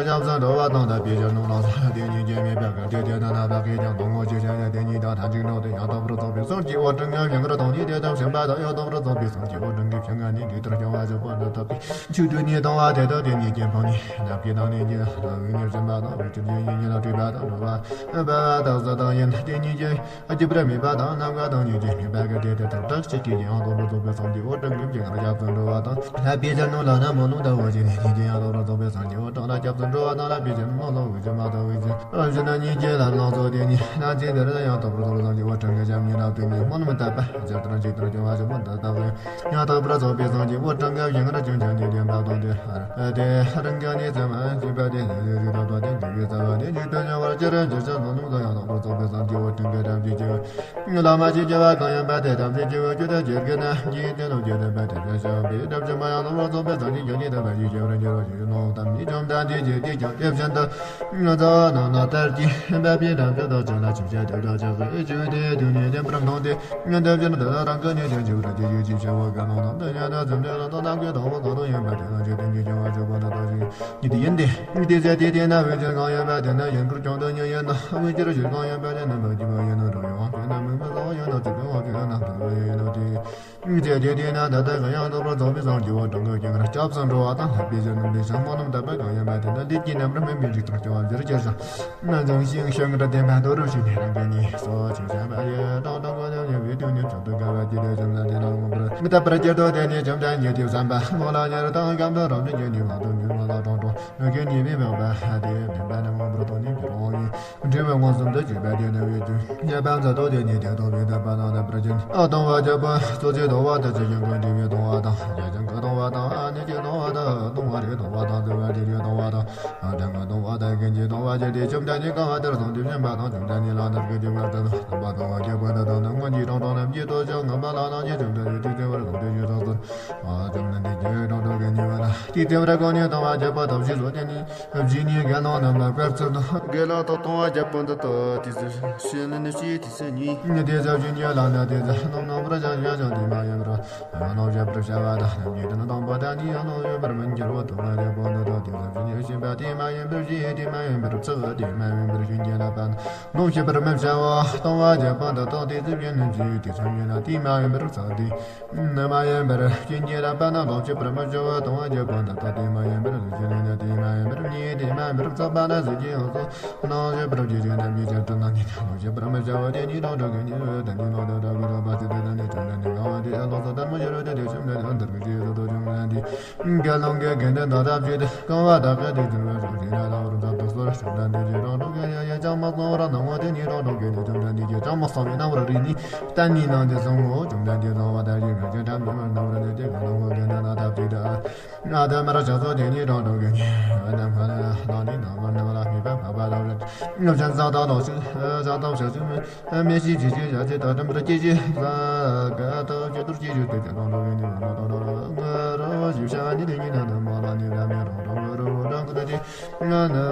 ཞབས་སུ་འགྲོ་བ་དང་དག་པའི་ཞལ་ནང་ལ་དེ་ཉིད་ཀྱི་མེད་པ་ག་དེ་དེ་ན་ན་བ་གི་ཀྱང་དང་ངོ་ཅི་ཤ་ཡ་དེ་ཉིད་དང་ཐམས་ཅད་ནོ་དེ་ཡང་དག་པར་རྫོགས་པའི་སངས་རྒྱས་འོད་དྲུག་གི་ཞིང་རུ་དང་ནི་དེ་དང་མཚུངས་པ་དང་ཡང་དག་པར་རྫོགས་པའི་སངས་རྒྱས་འོད་དྲུག་གི་ཞིང་ང་ནི་འདི་ལྟར་སྐྱོང་བ་བཞི་པོ་འདི་ལྟ་བུའི། ཆོས་སྒྲུབ་ནས་དང་བ་དེ་དག་དེ་ཉིད་ཀྱི་འཕགས་ནི་ནམ་མཁའི་དང་ནི་རྒྱུ་དབུས་ཉེར་བཞིན་པ་དང་དབུས་ཀྱི་རྒྱུ་ཉིད་ཉིད་ལ་སྤྲོས་པ་དང་འགྲོ་བ་འབད་པ་དག་ས་དང་ཡིན་དེ་ཉིད་ཀྱི་རྒྱུ་བར་མེད་པ་དང་ནམ་མཁའ་དང་ཉིད་ཀྱི་མེད་པ་གི་དེ་དེ་དག་དག་ཅིག་གི་ཡང་ རྫོགས་པའི་སངས་རྒྱས་འོད་དྲུག་གི་ཞིང་ཁར་སྐྱབས་སུ་འགྲོ་བ་དང་། ལྷག་པའི་ཕྱིར་ནམ་ལ་ནི་མོ་ལུང་ལྟ་བུ་ཞིག་ནས། ཉན་ཅིང་ཡང་དག་པར་རྫོགས་པའི་སངས་རྒྱས་འོད་དྲུག་ལ་སྐྱབས་སུ་འགྲོ་བ་དང་། ལྷག་པའི་ཕྱིར་ནམ་ལ་ལོག་པའི་ཕྱིར་མ་ལྟ་བུ་ཞིག་ནམ་ཞིག་ན་ཉིད་ཀྱི་ལམ་སྣ་ཚོགས་དེ་ཉིད་ན། ཚེ་འདིར་ཡང་དག་པར་རྫོགས་པའི་སངས་རྒྱས་འོད་དྲུག་གི་ཞབས་གཉིས་ལ་བཏུད་ནས་སྨོན་ལམ་བཏབ་པ། སྤྱིར་དོན་གཅིག་ཏུ་སྐྱོང་བ་ཞིག་པོ་འདི་ལྟ་བུ། ཡང་དག་པར་རྫོགས་པའི་སངས་རྒྱས་འོད་དྲུག་གི་ཞིང་ཁར་བྱོན་ཅིང་ཉན་ཏེ་བདེན་པ་དང་ལྡན་ཏེ། རང་གི་གནས་སུ་མ་ཞིག་པ་དེ་ནི་རིགས་དང་དོན་ལྡན་གྱི་རྩ་བ་ནས་འཇིག་ཏུ་སྣང་བར་གྱུར། འཇིག་ཅིང་ངུ་ལུང་དང་ཡང་དག་པར་རྫོགས་པའི་སངས་རྒྱས་འོད་དྲུག་གི་ཞབས་ཀྱི་ཞབས། བླ་མ་ཞིག་བྱ་བ་གང་ཡིན་པ་དེ་ཐམས་ཅད་ཀྱི་འོད་ཀྱི་དོན་གྱི་དགེ་རྒན་ན་འཇིག་རྟེན་ལུགས་ཀྱི་བསྟན་པ་དེ་བཞིན་གཤེགས་པའི་སྒྲུབ་ཆེན་མ་ཡང་དག་པར་རྫོགས་པའི་སངས་རྒྱས་ཀྱི་བསྟན་པ་ཞིག་ཞེ་བར་འགྱུར་བ་ཞིག་ཡིན་ནོ། དམ་པའི་བཅོམ་ལྡན་འདས་ཀྱིས་དེའི་ཀྱང་དེ་བཞིན་དུ། རྩ་བ་ནང་ན་ལྟར་གྱི་འབད་པའི་དམ་ཆོས་དང་ཆོས་ལ་ཆོས་བཤད་དེ་དག་ཅག་གི་ཆོས་དེ་དུས་ནས་བསྟན་པར་མཐོང་སྟེ། དེ་བཞིན་དུ་རང་གི་ནུས་ཅན་གྱི་བར་གྱི་ཡུལ་གྱི་བྱ་བ་གང་རུང་དང་དེ་བཞིན་དུ་འཛམ་གླིང་ལ་དང་ནམ་མཁའི་ལྟ་བ་གང་དུ་ཡིན་པ་དེ་རང་ཆོས་དོན་གྱི་བྱ་བ་ཆོས་པ་ནི་ལྟ་ཞིང་ཉིད་ཡིན་ཏེ། དེ་ཚེ་དེ་དེ་ན་འོད་ཟེར་གང་ཡོད་པ་དེ་ནི་ཡིན་ཁུར་ཀྱང་དོན་ཉིད་ཡིན་ནོ། འོད་ཟེར་ཞིག་གང་ཡོད་པ་དེ་ནི་མི་སྐྱེ་བ་ཡིན་ནོ། རང་ཡང་དེ་ནི་མིག་མི་གཙང་བ་ཡིན་ནོ། ཚིག་གི་ངོ་བོ་ཡིན་ནོ། དྲི་བའི་ཡིན་ནོ་དེ། དེ་དེ་དེ་ན་ད་ལྟ་གང་ཡང་དག་པར་རྫོགས་པའི་སངས་རྒྱས་འོད་དྲུག་གི་ཞིང་ཁར་སྐྱབས་སུ་འགྲོ་བ་དང་། ལྷག་པའི་ཕྱིར་ནམ་པའི་ཞིང་སྨོན་ལམ་བཏབ་པ་གང་ཡིན་པ་དེ་ནི་ལུས་ཀྱི་རྣམ་པར་སྨིན་པའི་རིགས་དང་སྐྱེ་བ་འགྱུར་གྱི་ཞིང་། ན་འཇང་ཞིང་ཞིང་གི་བསྟན་པ་མདོ་རུ་ཞུས་ནས་རང་གི་ནི་སོ་ཆེ་བྱ་བ་ཡི་དང་དང་གོ་ལ་ཉེ་བའི་དུས་ནི་བྱང་དུ་དགའ་བ་ཇི་ལྟར་བྱམས་ན་དེ་ལ་མངོན་པར་མི་ལྟ་བར་གྱུར་ཏོ། དེ་ནི་བཅོམ་ལྡན་འདས་ཀྱི་བསམ་པ་ངོ་ལ་ཉེར་དང་སྐབས་དུ་རང་བཞིན་གྱི་ནི་མང་དུ་ཉུང་བ་ལ་དྲང་དྲང་ལུགས་ཀྱི་ཉེས་པའི་འཕགས་པ་དེ་བདེན་པ་ནི་མངོན་པར་རྟོགས་ནས་ཀྱི་རང་ཡིན། འབྲས་བུ་མངོན་སུམ་དུ་གྱུར་པ་དེ་ནི་བའི་རྒྱུ་ཉེས་པ་མཛད་དོ། དེ་ནི་དེ་ལྟ་བུའི་དད་པ་དང་དད་པར་བྱིན་གཏོང་བ་བརྒྱད་པོ་གཙོ་ཆེ་གཏོང་བ་དང་། ཆེ་ཞིང་ཀུན་འདུས་པའི་གཏོང་བ་དང་། རྒྱ་ཆེན་གྱི་གཏོང་བ་དང་། ཨ་ནི་ཀྱི་གཏོང་བ་དང་། གཏོང་བ་རེ་གཏོང་བ་དང་། བརྩེ་བ་ཆེ་ཞིང་གཏོང་བ་དང་། ཨ་དང་གི་གཏོང་བ་དང་། ཀུན་གྱི་གཏོང་བ་ཆེ་སྟེ། བཅོམ་ལྡན་གྱིས་གང་བ་དེར་སོང་སྟེ་བྱོན་པ་དང་། བཅོམ་ལྡན་གྱིས་ལམ་དེར་སྐད་ཅིག་བར་དུ་དང་པོ་གཏོང་བ་བརྒྱད་པོ་དེ་དག་ནི་སྔོན་གྱི་གྲོང་དྲུག་རྣམས་ཀྱིས་ལྟོས་ཤིག་ངན་པ་ལ་སྣང་ཞིང་། བཅོམ་ལྡན་འདས་དེའི་རྩེ་བར་གོམས་ཏེ་ཞུས་སོ། ཨ་བཅོམ་ལྡན་འདས་ཀྱིས་གྲོང་དྲུག་གི་ཉེས་པ་དང་། དེའི་རྩེ་བར་གོམས་ནས་གཏོང་བ་བརྒྱད་པོ་དག་ཞུས་སོ། དེ་ནས་བཞི་ནི་དགེ་སློང་རྣམས་ལ་བཀའ་སྩལ་ཏོ། དགེ་སློང་དག་གཏོང་བ་བརྒྱད་པོ་འདི་དག་དེ་ཚེ་ཤེས་ནི་ཤེས། དེ་ཚེ་ཉིད་ནི་དེ་ཚེ་བཞི་ནི་ལ་ནི་དེ་ཚེ་རྣམ་རྣམ་པར་བྱང་ཞིང་དེ་མ་ཡིན་པར་རྣམ་བྱེད་པར་བྱ་བ་དང་། རྣམ་བྱེད་དེ་ནི་དང་པོ་དང་ནི་ཡང་རྣམ་བྱེད་པར་མི་འགྱུར་བ་དུ་མ་བརྒྱད་པོ་འདི་དག་དེ་ཚེ་བཞི་ནི་ཤེས་པ་དེ་མ་ཡིན་པར་ཤེས། དེ་མ་ཡིན་པར་ཚིག་དེ་མ་ཡིན་པར་ཤེས་ཀྱི་ལ་པ་ན། རྣམ་བྱེད་པར་མི་བྱ་བ་གཏོང་བ་བརྒྱད་པོ་འདི་དག་དེ་ཚེ་བཞི་ནི་ཤེས། དེ་ཚེ་ཉིད་ནི་དེ་མ་ཡིན་པར་ཚིག་དེ། ནི་མ་ཡིན་པར་སྐྱོན་གྱི་རབ་པ་ན་ལོག་སྤྱོད་པར་མི་བྱ་བ་གཏོང་བ་བརྒྱད་པོ་འདི་དག་དེ་མ་ཡིན་པར་ལུས་ཀྱི་ལུས་ན་དེ་མ་ཡིན་པར་ཉེས། དེ་མ་ཡིན་པར་བཙོག་པ་ན་གཟུགས་ཀྱི་ཡོངས་སུ་སྣང་བྱེད་པར་བགྱིད་ཅིང་རྣམ་ཤེས་ཆར་དུ་སྣང་ནས་ལོག་སྤྱོད་པར་མི་བྱ་བ་དེ་ཉིད་གྲོང་དྲུག་གི་ཉེས་པའི་དོན་ནི་ལོག་ཏུ་གྲགས་པའི་རབ་པ་ཞིག་ཏུ་བསྟན་ནས། བཅོམ་ལྡན་འདས་གང་བ་དེ་ལོགས་སུ་ལྟར་མོ་ཤེས་རབ་ཏུ་དེ་བཅོམ་ལྡན་འདས་འདིར་གི་ཞེས་སོ། དོ་བཅོམ་ལྡན་འདས་དགེ་སློང་གི་དགེ་འདུན་དག་ཐབས་ཀྱིས་གང་བ་དག་གི་དེ་བྱུང་བའི་རང་བཞིན་ལ་དང་བར་མཚམས་དུ་གསོལ། བཅོམ་ལྡན་འདས་ཀྱིས་གྲོང་དྲུག་གི་ཉེས་ཡང་ཅང་མ་གསུངས་པར་སྣང་ངོ་། དེ་ནས་གྲོང་དྲུག་གི་ཉེས་བཅོམ་ལྡན་འདས་ཀྱིས་ཅང་མ་གསུངས་པའི་རྣམ་པར་རིག་ནས་བསྟན་ནས་གནང་སྟེ་གསུངས་སོ། བཅོམ་ལྡན་འདས་གསང་བ་དར་ཞིང་རིན་ཆེན་ཁྲ་འབེབས་པར་སྣང་བར་གྱུར་ཏེ། དགེ་སློང་གི་དགེ་འདུན་དག་ཐབས་ཀྱིས་ཨ་དེ་མར་ཕྱག་འཚལ། དེ་ནས་གྲོང་དྲུག་གི་ཉེས་རྣམས་ཁ་ལ་བླངས་ནས་ནམ་མཁའ་ནམ་ལ་སྨིན་པ་འཕགས་པ་དང་བཅས་ཏེ། བྱང་ས་དང་ལོག་ཤིག་བྱང་དང་ཕྱོགས་ཤིག་མེ་ཤིང་ཇི་ཞིག་ཡ་ཇི་དང་འགྲིམ་པར་སྐྱེ་ཞིང་ས་ག་དང་ཇི་ལྟར་སྐྱེ་ཞིང་དུ་ཀྱང་གྲོང་དྲུག་གི་ཉེས་པ་ནི་དང་གྲོང་དྲུག་གི་རོ་བཞི་བྱ་ཉིད་དེ་ཉིད་ནི་ནི་མ་ལ་ནི་ར་མེ་གྲོང་དྲུག་གི་རོ་བོ་གྲང་གི་ད་ཅི་ང་ནི་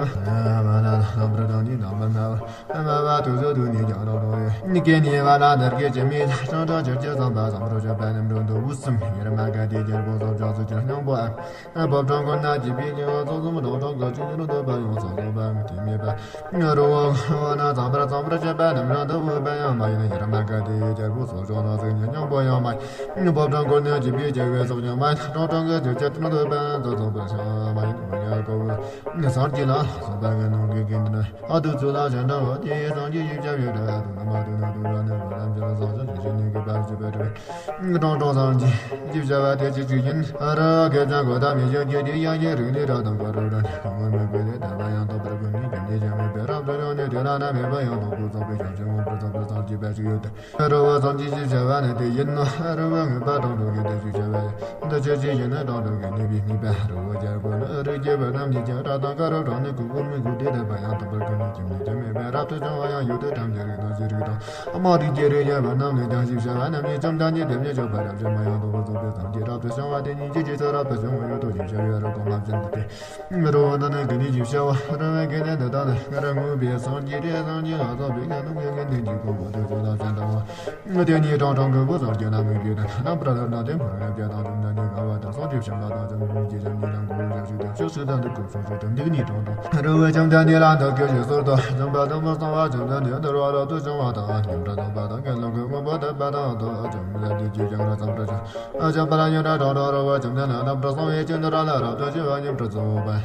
མ་ལ་ལ་བྲ་དང་ཉིད་དང་མ་སྨྲ་བ་སྨྲ་བ་དུ་ཟོ་དུ་ནི་ཀྱང་གྲོང་དྲུག་གི་ཉེས་པ་ལ་འདིར་སྐད་ཅིག་མེད། ཅང་ཅང་ཅིར་ཅི་བསམ་པ་བསམ་པར་བྱ་བ་རྣམ་གྲོལ་འདུ་བོ་གསུམ་ཡེར་མ་ག་དེ་རྒྱལ་པོ་སོགས་ཕྱོགས་སུ་ཁྱེར་སྙིང་པོ་ཨ། བབ་ཀྲང་ཀུན་ན་སྐྱིད་པའི་ལེའུ་ཚོགས་གསུམ་གྲོང་གྲོང་གི་ཆོས་ཉིད་འདོད་པ་ཡོངས་སུ་རྫོགས་པ་དེ་མེད་པ། རི་བོ་ན་ཚངས་པར་ཚངས་པར་སྤྱད་པ་རྣམས་རང་དུ་འོས་པ་ཡང་མ་ཡིན། ཡེར་མ་ག་དེའི་རྒྱལ་པོ་སོགས་ཕྱོགས་ན་གཟུགས་བརྙན་སྙིང་པོ་ཡང་མ་ཡིན། བབ་ཀྲང་ཀུན་ན་སྐྱིད་པའི་སྐྱེ་བོའི་ཚོགས་ཀྱང་མ་ཡིན། གྲོང་གྲོང་གི་ཆོས་ཅན་དོན་འདོད་པ་ཡང་དུ་འོས་པ་ཡང་མ་ཡིན། འོ་ཡ་ཀོ་བོ་སངས་རྒྱས་ལ་སོགས་པ་གི་ནང་གི་དགེ་འདུན་ཨ་ཏུ་ཚུ་ལ་གཞན་དང་འོ་དེའི་སངས་རྒྱས་ཞེས་བྱ་བའི་སྒྲ་དུ་ན་མ་དུ་ན་དུ་ར་ནི་བ་རམ་ཅན་སངས་རྒྱས་ཞེས་ནི་གི་བར་གྱི་བར་དུ། གྲོང་གྲོང་སངས་རྒྱས་ཞེས་བྱ་བ་དེ་ཅི་ཞིག་ཡིན། ཨ་རུ་སྐད་ཅན་གོ་ད་མི་ཞིག་གི་དེ་ཡང་ཡིན་རིགས་ནི་ར་དང་ག་རུ་ར་ནི་གང་མོར་མི་དགོས་ཏེ་དད་པ་ཡང་དག་པར་ཀུན་ནས་ཀྱང་ཉེས་ཀྱང་མེད་པའི་རབ་ཏུ་བྱུང་ནས་དེ་ལ་ན་མེད་པ་ཡང་དག་པར་རྫོགས་པའི་བྱང་ཆུབ་མངོན་པར་རྫོགས་པར་སངས་རྒྱས་པ་ཞིག་ཡོད་དེ། ཨ་རུ་བ་སངས་རྒྱས་ཞེས་བྱ་བ་ནི་དེ་ཡིན་ནོ། ཨ་རུ་བ་ངེས་པ་གྲོང་དྲུག་གི་དེ་ཞེས་བྱ་བ་ཡིན། འདི་ཕྱིར་ཅི་ཡིན་ན་གྲོང་དྲུག་གི་ཉེས་པའི་ཉེས་པ་རི་བོ་རྒྱལ་པོ་ནི་ཨ་རུ་སྐྱེ་བོ་རྣམས་ཀྱིས་ཀྱང་ར་དང་ག་རུ་ར་ནི་གང་མོར་མི་དགོས་ཏེ་དད་པ་ཡང་དག་པར་ཀུན་ནས་ཀྱང་ཉེས་ཀྱང་མེད་པའི་རབ་ཏུ་བྱུང་བ་ཡང་ཡོད་དེ། ཐམས་ཅད་རིགས་དང་ཕྱི་རིགས་དང་། དམངས་རིགས་ཀྱི་རིགས་ཡོད་པ་རྣམས་ལས་ཀྱང་ཞེས་བྱ་བ་རྣམས་ནི་བཅོམ་ལྡན་འདས་དེ་ཉིད་མཆོད་པར་བྱ་བ་ཡང་དག་པར་རྫོགས་པའི་སངས་རྒྱས་རབ་ཏུ་བྱུང་བ་དེ་ཉིད་ཀྱི་རྗེས་སུ་རབ་ཏུ་བྱུང་བ་ཡོད་དོ་ཞེས་བྱ་བའི་རིགས་གོང་མ་བཞིན་དུ་སྟེ། རི་བོ་འདི་ནི་དགེ་འདུན་གྱི་བྱ་བ། རི་བོའི་དགེ་འདུན་འདི་དག་ནི་སྔར་བསྔོས་པའི་སངས་རྒྱས་ཏེ། སངས་རྒྱས་ལ་སོགས་པའི་ཀྱང་ནམ་མཁའི་དགེ་འདུན་གྱི་གོ་འཕང་དུ་སྤྱོད་ལ་བྱ་དང་བ། དེ་ཉིད་གྲོང་གྲོང་གི་བུ་སངས་རྒྱས་རྣམས་ཀྱི་རྣམ་པར་རྣམ་དེ་མོར་ངེས་པ་དང་བཅོམ་ལྡན་འདས་གང་བ་དེར་སངས་རྒྱས་བྱོན་པ་དང་། བཅོམ་ལྡན་འདས་ཀྱི་ཞབས་གཉིས་ལ་མགོ་བོ་བཞག་ཞིང་དེ་ཕྱོགས་སུ་ད་འདི་སྐུ་ཕྱོགས་སུ་དེ་འདི་ཉིད་གྲོང་དང་། རི་བོ་བཅོམ་ལྡན་འདས་ལ་འདི་སྐད་ཅེས་གསོལ་ཏོ། བཅོམ་པ་ཐུབ་པ་གསང་བ་བཅོམ་ལྡན་འདས་འདུལ་བ་རབ་ཏུ་བྱུང་བ་དང་། སྙོམས་པར་འཇུག་པ་དང་། དགེ་སློང་གི་དངོས་པོ་ཐོབ་པ་དང་དུ། བཅོམ་ལྡན་འདས་ཀྱིས་ཀྱང་རབ་བརྩམས་པར་བྱ། བཅོམ་པ་ལ་ཡང་དག་གྲོང་གྲོང་རི་བོ་བཅོམ་ལྡན་འདས་རྣམ་པར་གསང་བའི་ཆོས་འདི་ར་ལ་རབ་ཏུ་ཞུ་བ་སྙིང་པོར་བརྩམས་པ།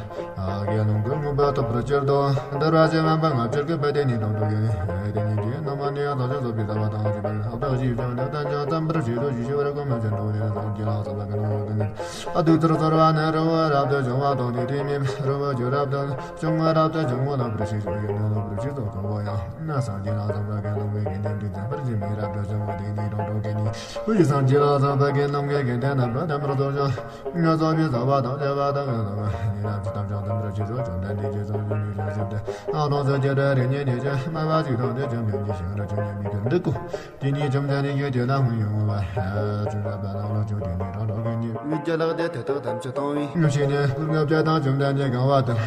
དགེ་སློང་གི་དངོས་པོ་ཐོབ་པར་གྱུར་ཏོ། འདུལ་བ་ཞེས་པ་ལྔ་བཅུ་གི་བུ་དེ་ནི་གྲོང་དུ་ཡོད། དེ་ཉིད་ཀྱིས་ནམ་མ་ནི་ཡང་ཚངས་སུ་སོགས་པའི་ཟ་བ་དང་བཞེས་པ་ལ་ལྷག་ཏུ་ཞིབ་ཅིང་ལེགས་ཏན་ཅིང་བརྩམས་པར། ཞེས་སོགས་ཞུ་ཞུ་བར་དཀོན་མཆོག་ཆེན་པོ་དེ་ལ་བསམ་གྱིས་ལ་སོགས་པ་ཀུན་སློང་ཀུན་ནས། ཨ། བདུད་རྩིར་གསོལ་བ་ནི་རི་བོ་རབ་ཏུ་བྱུང་བ་དང་། དེ་དེ་མིན་རི་བོ་ཆུ་རབ་ཏུ་བྱུང་བ་རབ་ཏུ་བྱུང་བ་ལ་བུར་ཤིག་ཤོག་ཡོན་ཏན་ལ་བུར་ཤིག་སོགས་གང་བ་ཡང་ན་བསམ་གྱིས་ལ་སོགས་པ་ཀུན་སློང་གི་དགེ་འདུན་དྲི་ཙམ་པར་བྱེད་མི་རབ་ཏུ་བྱུང་བ་དེ་ནི་གྲོང་གྲོང་གི་ནི་བུ་ཡི་བསམ་གྱིས་ལ་སོགས་པ་ཀུན་སློང་གི་དགེ་འདུན་རྣམས་ལ་དམ་པར་གཏོར་ཞིང་ངོ་སོ་བའི་བཟའ་བ་དང་བཅའ་བ་དང་ཡོན་ཏན་ནི་རབ་ཏུ་དམ་བཅའ་དམ་པར་བྱེད་ཅིང་བཅོམ་ལྡན་འདས་ཀྱིས་བཟང་པོའི་ལུས་ལ་བཞུགས་ཏེ། ཨ། ལོངས་སུ་སྤྱད་པའི་རིགས་ཉིད་ནི་ཅི་སྨྲ་བ་ཅིག་དང་དེ་བཅོམ་ལྡན་འདས་ཀྱི་ཞིང་ར་ཆུ་ཉམས་མི་འགྱུར་འདུག་གོ། དེ་ཉིད་བཅོམ་ལྡན་འདས་ཀྱིས་དེ་ལ་སྔོན་ཡོང་བ། བཅོམ་པ་ལ་ལོ་ཅོག་དེ་ནི་རང་གྲོགས་ཀྱི་ཉིད་ཀྱི་ལག་དེ་དེ་དག་ཐམས་ཅད་བཏང་བའི་ཕྱིར་ནི་ཀུན་ལྔ་བརྒྱ་དང་བཅོམ་ལྡན་འདས་གང་བ་དེར་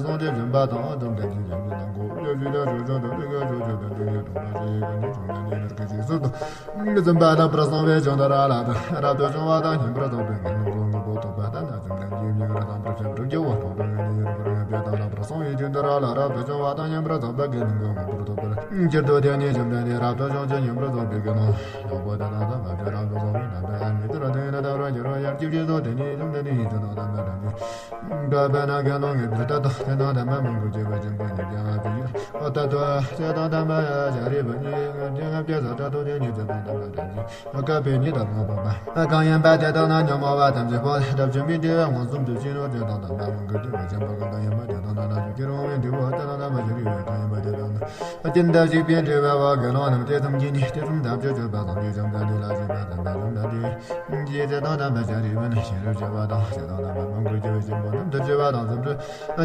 སོང་སྟེ་བྱོན་པ་དང་། བཅོམ་ལྡན་འདས་ཀྱིས་དེ་ལ་གོ་ཡོ་ཞུ་ལ་ཞོ་ཅོག་དང་ཏི་ག་ཞོ་ཅོག་དང་ཏི་ག་དང་ལ་ཞེས་ཀུན་ནས་བཅོམ་ལྡན་འདས་ནི་སྐད་ཅིག་གསུམ་དུ་ཙམ་པ་རྣམ་པར་སངས་པའི་ཆོས་འདི་ར་ལ་དང་རབ་ཏུ་བྱུང་བ་དང་སྙན་པར་བསྟན་པའི་དགེ་སློང་ཚོ་མང་པོ་ཐོབ་པ་ལྟར་ན། བཅོམ་ལྡན་འདས་མྱུར་དང་དམ་པར་བྱ་བར་བགྱིའོ། གྲོགས་དང་ངེད་ནི་ཡོད་པར་ངེས་པའི་དང་རྣམ་པར་སངས་པའི་ཆོས་འདི་ར་ལ་རབ་ཏུ་བྱུང་བ་དང་སྙན་པར་བསྟན་པའི་དགེ་སློང་མང་པོ་ཐོབ་པར་འགྱུར་ཏོ། དེ་ནས་བཅོམ་ལྡན་འདས་རབ་ཏུ་བྱུང་ཞིང་སྙན་པར་བསྟན་པའི་དགེ་སློང་ལོག་པོ་དེ་དང་དམ་པ་རབ་ཏུ་བྱུང་བའི་དམ་པའི་ཨ་ནི་དེ་ར་དེ་ན་དམ་པར་འགྱུར་བ་ཡར་གྱིས་བྱས་སོ། དེ་ནས་བཅོམ་ལྡན་འདས་ཡིད་བཞིན་དང་དམ་པ་དམ་ཚིག་འགག་པས་ན་དགེ་སློང་ངེས་པར་ལྟ་དང་དེ་དང་ལྡན་པ་མང་པོ་སྐྱེ་བ་ཆེན་པོ་ཉིད་ཀྱང་ང་ཚོ་ཡིན། ཨོ་ལྟ་དོ། ཚེ་དང་ལྡན་པ་ཡ་ཤཱ་རིའི་བུ་ཉིད་ལྔ་བརྒྱ་ལྔ་བརྒྱ་ཟ་ལྟ་དོ། དེ་ཉིད་ཚེ་དང་ལྡན་པ་དམ་ཚིག་འགག་པའི་ཉིད་དང་མ་བབ་པ་གང་ཡིན་པ་དེ་དག་ན་ཉོན་མོངས་པ་ཐམས་ཅད་སྤངས་ཏེ་དགྲ་བཅོམ་པའི་འབྲས་བུ་མངོན་སུམ་དུ་ཤེས་ནོ། ཚེ་དང་ལྡན་པ་མང་པོ་སྐྱེ་བ་ཆེན་པོ་གང་དག་ཡིན་པ་དེ་དག་ན་ལམ་གྱི་སྐྱེ་རུང་བའི་འབྲས་བུ་ཚེ་དང་ལྡན་པ་ཤཱ་རིའི་བུ་གང་ཡིན་པ་དེ་དག་ན། རྟེན་དང་བཅས་པའི་འབྲས་བུའོ། དགེ་སློང་རྣམས་དེ་ཙམ་གྱིས་ནི་དེ་ཙམ་དམ་ཆོས་སྤྱོད་པ་བཟང་པོས་བཅོམ་ལྡན་འདས་ལ་ཞུས་པ། བསྟན་པ་བཅོམ་ལྡན་འདས་ཀྱིས་ཚེ་དང་ལྡན་པ་ཤཱ་རིའི་བུ་ནི་ཤེས་རབ་བྱེ་བ་དང་། ཚེ་དང་ལྡན་པ་མང་པོ་སྐྱེ་བ་ཆེན་པོ་རྣམས་དང་བཅས་པ་དང་ཙམ་དུ་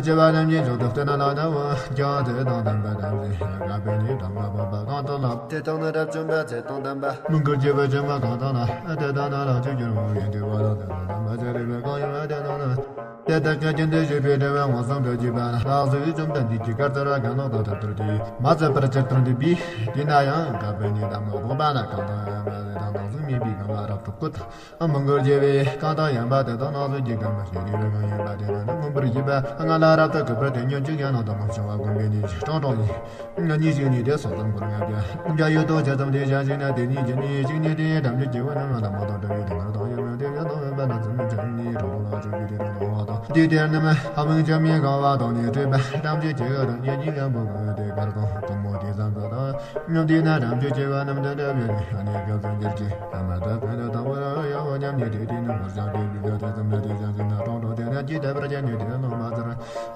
སྐྱེ་བ་རྣམས་ཀྱི་མཆོག་ཏུ་བསྟན་ན་ལགས་ན། འོན་ཀྱང་ཚེ་དང་ལྡན་པ་ཐམས་ཅད་འགག་པའི་ཉིད་དང་མ་བབ་པ་གང་དག་ལ། དེ་དག་ནི་རབ་བཅོམ་པ་ཚེ་དང་ལྡན་པ་མང་པོ་སྐྱེ་བ་ཆེན་པོ་གང་དག་ལ། དེ་དག་ནི་ལམ་གྱི་སྐྱེ་རུང་བའི་འབྲས་བུའོ། དེ་དག་ལ་དམ་པ་ཤཱ་རིའི་བུ་གང་ཡིན་པ་དེ་དག་ནི། དེ་དག་གི་རྒྱུན་དུ་ཞུགས་པའི་འབྲས་བུ་མངོན་སུམ་དུ་བརྗོད་པ་ལ་ལགས་སོ། བཅོམ་ལྡན་འདས་ཀྱིས་བཀའ་སྩལ་པ། དགེ་སློང་དག་ཐར་ཐུབ་སྟེ་མ་ཚད་པར་ཇི་ལྟར་འདུག་པས། དེས་ན་ཡང་འགག་པའི་ཉིད་དང་མ་བབ་པ་ལ་གང་དག་ཡང་མ་ལུས་དང་སྣང་ཟུག་མེད་པའི་སྒང་ལ་རབ་ཏུ་བཀོད་དང་། མང་པོར་བརྗོད་པས་གང་དག་ཡིན་པ་དེ་དག་སྣང་ཟུག་གི་སྒང་ལ་ཤཱ་རིའི་བུ་གང་ཡིན་པ་དེ་དག་ནི་མངོན་པར་བརྗོད་པ་སྔ་ལ་རབ་ཏུ་བཀོད་པར་ཐལ། ཉོན་ཅིག་ཡང་ནང་དུ་མ་ཕྱིན་པ་བསྒོམ་པའི་གནས་ཀྱི་གྲངས་གྲངས་ཡིན། གཉིས་ཤིག་ནི་དེ་སོགས་སམ་བསྐོར་ལྔ་བརྒྱ་ཡོད་དོ། ཇི་ཙམ་དེ་བཞག་ཅིག་ན་དེ་ཉིད་ཀྱི་ནི་ཞིག་ནི་དེའི་དམ་ཆོས་ཀྱི་བུ་རྣམས་ལ་མ་དང་འདྲ་བའི་དེ་ལྟར་དང་ཡོད་མོད། དེ་བཞག་དང་ཡོད་པ་ན་ཙམ་ཅིག་ནི་གྲངས་གྲངས་ལ་བཅུ་བཞི་དེ་དང་དང་བ་དང་དེ་དེར་རྣམས་ཕ་བོང་ཅ་མའི་གང་བ་དང་ནི་སྤྲོས་པ་ཐམས་ཅད་ཀྱི་ག་དང་ཉེ་ཉེ་གང་བུ་གང་དེ་གར་དང་གང་མོ་དེ་ཙམ་དུ་དང་ཉོན་དེ་ན་དམ་ཆོས་ཀྱི་བུ་རྣམས་དང་འདྲ་བའི་ནི་ཨ་ནི་ག་ཙམ་འགྱུར་གྱི་ཨ་མ་ད་ཕན་ད་དང་བ་ཡང་བ་ཉམ་ཉེ་དེ་དེ་ནི་བར་བཞག་དེ་བི་ག་དེ་ཙམ་ན་དེ་བཞག་ཅིག་ན་གྲངས་གྲངས་དེ་ན་ཅི་ལྟ་བར་ཅན་ནི་དེ་ནོ་མ་ཚར།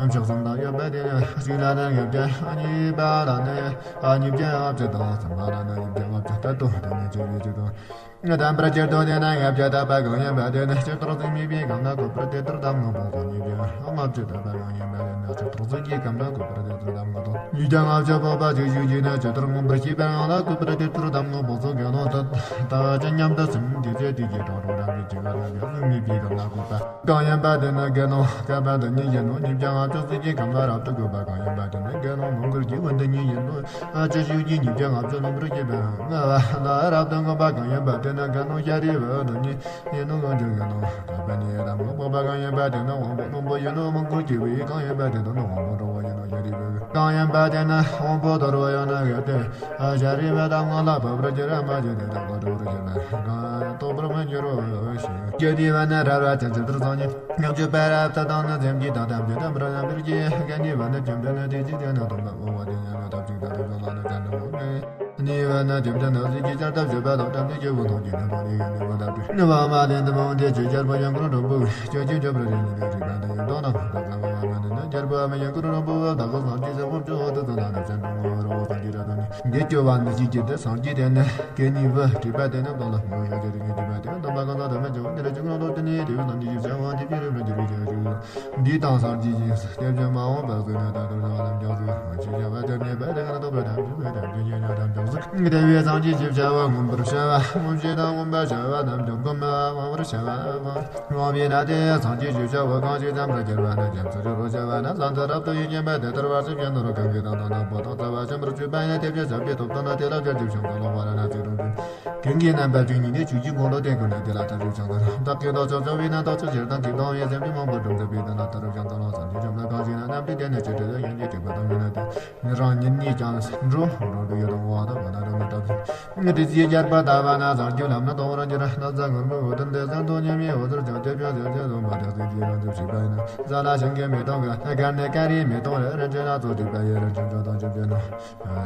མཆོག་གསུམ་དང་ཡོད་པ་དེ་ནི་གཅིག་ལ་ནི་ལྔ་བརྒྱ། གཉིས་པ་ལ་ནི་ཉིས་བརྒྱ་ལྔ་བཅུ་དང་། གསུམ་པ་ལ་ནི་ཉིས་བརྒྱ་ལྔ་བཅུ་ལྟར་དུ་དེ་ནི་བཅུ་བཞི་བཅུ་དང་། དམ་པར་གྱུར་ཏོ། དེ་ནི་ལྔ་བརྒྱ་དག་པ་གང་ཡིན་པ་དེ་ནི་ཇི་ལྟར་ཟིན་མེད་པའི་གང་ལ་བཀོད་པར་དེ་ལྟར་གདམས་ངག་སྤོང་ཚོགས། ཉིས་བརྒྱ་ལྔ་བཅུ་དག་པ་གང་ཡིན་པ་དེ་ནི་ཇི་ལྟར་ཟིན་གྱི་གང་ལ་བཀོད་པར་དེ་ལྟར་གདམས་ངག་སྟོང་། ཉིས་བརྒྱ་ལྔ་བཅུ་པོ་པ་ཅིག་ཞུ་རྒྱུ་ནི་ཇི་ལྟར་མངོན་པར་ཤེས་པའི་གང་ལ་བཀོད་པར་དེ་ལྟར་གདམས་ངག་སྤོང་ཚོགས། དགེ་སློང་དག་དག་ཅི་སྙམ་དུ་སེམས་དེ་ཚེ་དེ་ཀྱི་གྲངས་གྲངས་རང་གི་ཇི་ག་རང་གི་ཟིན་མེད་པའི་གང་ལ་བཀོད་པ། གང་ཡིན་པ་དེ་ནི་དགེ་སློང་བསྐལ་པ་འདི་ཉིད་ཡིན་ནོ། ཉིས་བརྒྱ་ལྔ་བཅུ་ཟིན་གྱི་གང་ལ་རབ་ཏུ་བཀོད་པ་གང་ཡིན་པ་དེ་ནི་དགེ་སློང་མངོན་གྱུར་གྱི་བུ་འདི་ཉིད་ཡིན་ནོ། ཨ་ཅི་ཞིག་གིས་ཉིས་བརྒྱ་ལྔ་བཅུ་ལོངས་པར་བྱེད་པའི་ལྔ་བ་ལ་རབ་ཏུ་བཀོད་པ་གང་ཡིན་པ་དེ་ནི་དགེ་སློང་ཤཱ་རིའི་བུ་འདི་ཉིད་ཡིན་ནོ། མངོན་གྱུར་དགེ་སློང་བསྐལ་པ་ཉིད་ཡིན་དམ་ངག་སྤོང་པ་གང་ཡིན་པ་དེ་ནི་དབང་པོ་རྣོན་པོ་ཡིན་ནོ། མངོན་གྱུར་གྱི་བུ་ཡིས་གང་ཡིན་པ་དེ་དག་ནི་དབང་པོ་དྲག་པོ་ཡིན་ནོ། ཤཱ་རིའི་བུ་གང་ཡིན་པ་དེ་ནི་དབང་པོ་དལ་བུ་ཡིན་ནོ། གལ་ཏེ་ཤཱ་རིའི་བུ་དག་ངག་ལ་བབ་པར་གྱུར་མ་གྱུར་དེ་དག་གོ་གྲོགས་རེ་བཞིན་རྟོགས་པར་མི་འགྱུར་རོ་ཞེས། རྒྱུ་དེའི་བར་ན་རབ་རབ་ཅིང་ཇི་ལྟར་བཟང་ཉིད། ཉག་གཅོད་པ་རབ་ཏུ་དང་ནི་སེམས་ཀྱི་དང་དམ་ཀྱི་དམ་པར་རྣམ་པར་རྒྱལ། རྒྱུ་དེའི་བར་ན་བཅོམ་ལྡན་ནི་དེ་ཅི་དེ་ན་སྟོན་པ་འོ་བ་དེ་ཉམས་ལ་ཐབས་ཅིག་ད་དུ་བྱུང་ལ་ནི་དམ་དུ་འོ་མེ། ནི་བ་ན་བཅོམ་ལྡན་ནི་ཅི་ཅར་ཐབས་བྱེད་པ་དང་དམ་ཅིག་གི་བུ་མཐོང་གི་ནི་དོན་ནི་ཡོད་ནི་བ་དམ་པའི་ནི་བ་མ་ལན་དུ་མ་འོང་དེ་ཅི་ཅར་པ་ཡང་ཀུན་འགྲོ་བུ་ཅོ་ཅི་འཇོག་པར་རེ་ནི་ལས་རིག་པ་དང་ཡང་དོ་ན་མ་དག་ལ་བ་མ་ནི་ནི་ཅར་པ་མ་ཡང་ཀུན་འགྲོ་བུ་བ་དག་གི་སངས་རྒྱས་སེམས་ཁམས་ཅོ་འོ་དུ་ཙམ་ན་ནི་ཅན་དུ་ངོ་བོ་རོ་སངས་རྒྱས་ར་དོ་ནི། འདི་སྐྱོ་བ་མི་ཞིག་གི་འདི་སངས་རྒྱས་དེ་ནི་སྐད་ནི་བུ་སྲིད་པ་དེ་ནི་བདག་ལ་མོས་ཡ་ཅེ་རིགས་ངེས་ཀྱི་བ་དེ་དམ་པ་གང་ཟག་དམ་པའི་འཇུག་འདི་ལ་འཇུག་རང་ལོག་དེ་ནི་དེ་བས་ནམ་ནི་ཡིད་བྱ་བ་འདི་ཕྱི་རོལ་མི་འགྱུར་བའི་ཆ་ཞུ། འདི་དང་སངས་རྒྱས་ཀྱི་སྐྱབས་ཀྱི་མ་འོངས་པར་བཟོད་ནས་ད་དུར་བྱ་བ་ལམ་རྒྱག་ཚུལ་ཤེས་བྱ་བ་དེ་ནི་བས་དེ་ག་ན་རྟོགས་པར་དམ་བཅས་པའི་དམ་བཅས་ཀྱི་ཉོན་དམ་རྒྱག་ཚུལ། དེ་བས་སངས་རྒྱས་ཀྱི་བྱ་བ་མངོན་པར་བྱ་བ་མངོན་ཤེས་དང་མངོན་པར་བྱ་བ་རྣམས་ཀྱང་བསྒོམ་པ་མངོན་པར་བྱ་བ་དབང་བའི་ན་དེ་སངས་རྒྱས་ཀྱི་བྱ་བ་གང་ཞིག་དམ་པར་གྱུར་པ་ནི་རྒྱ་མཚོ་རི་རོ་བྱ་བ་ན་ལམ་དུ་རབ་ཏུ་ཡེ་བརྒྱན་པ་དེ་ལྟར་བར་ཆད་ཀྱི་ནོར་གང་གིས་དང་དང་དང་པོ་དང་རྩ་བ་ཆེན་པོར་གྱུར་པ་ཡང་དེ་བཞིན་བྱ་བའི་སྟོབས་དང་ན་དེ་ལ་བྱ་རྒྱུ་བྱང་དུ་ལོག་པ་ར་ན་ཚིག་རུང་ཚུལ། གང་གི་རྣམ་པ་བཅུ་གཉིས་ནི་ཆོས་ཀྱི་ཀུན་སློང་དེ་ཀུན་ནས་དེ་ལ་ཐར་རྒྱུ་བྱང་དུ་བདག་གིས་བདག་ཕྱོགས་བཅོམ་པའི་ནང་དུ་ཆོས་ཕྱིར་དང་གིས་སྟོང་བའི་སེམས་ཀྱི་མང་པོ་སྒྲུབ་མཛད་པའི་དོན་ལ་ཐར་རྒྱུ་བྱང་དུ་ལོངས་སངས་རྒྱས་བཅོམ་ལ་གང་ཞིག་ན་རྣམ་འདྲེན་དེ་ནི་ཆོས་སྒྲུབ་ཡང་གཅིག་གྲུབ་པ་དང་མི་ནུས་ཏེ། ཉིད་རང་ཉིད་ཉིད་ཀྱང་འགྲོ་འགྲོ་འགྲོ་ཡོད་དང་འོ་དང་བ་དང་རོ་ནི་ཏོག་ཙམ་དེ་ཅིའི་རྒྱལ་པོ་ལྟ་བ་ན་བཟང་རྒྱུ་ལམ་ན་གཏོང་བར་འགྱུར། ན་ཚ་ངུར་སྨྲིག་འུ་སྡུག་འདི་ཚང་དུ་ཉེ་མི་འུ་ཚུར་ཀྱང་དེ་ཕྱོགས་ཟེར་ཚེ་བཟུང་བ་དེ་ཚེ་འདི་རང་དུ་ཞིག་པ་ཡིན་ན། ས་ལ་ཞིང་གི་མེ་ཏོག་གི་དཀར་ནི་དཀར་རིའི་མེ་ཏོག་རེད། རིན་ཆེན་ལ་ཚོགས་སྒྲིག་པ་ཡི་རིན་ཆེན་ཚོགས་དང་བཅུ་བརྒྱད་ནོ།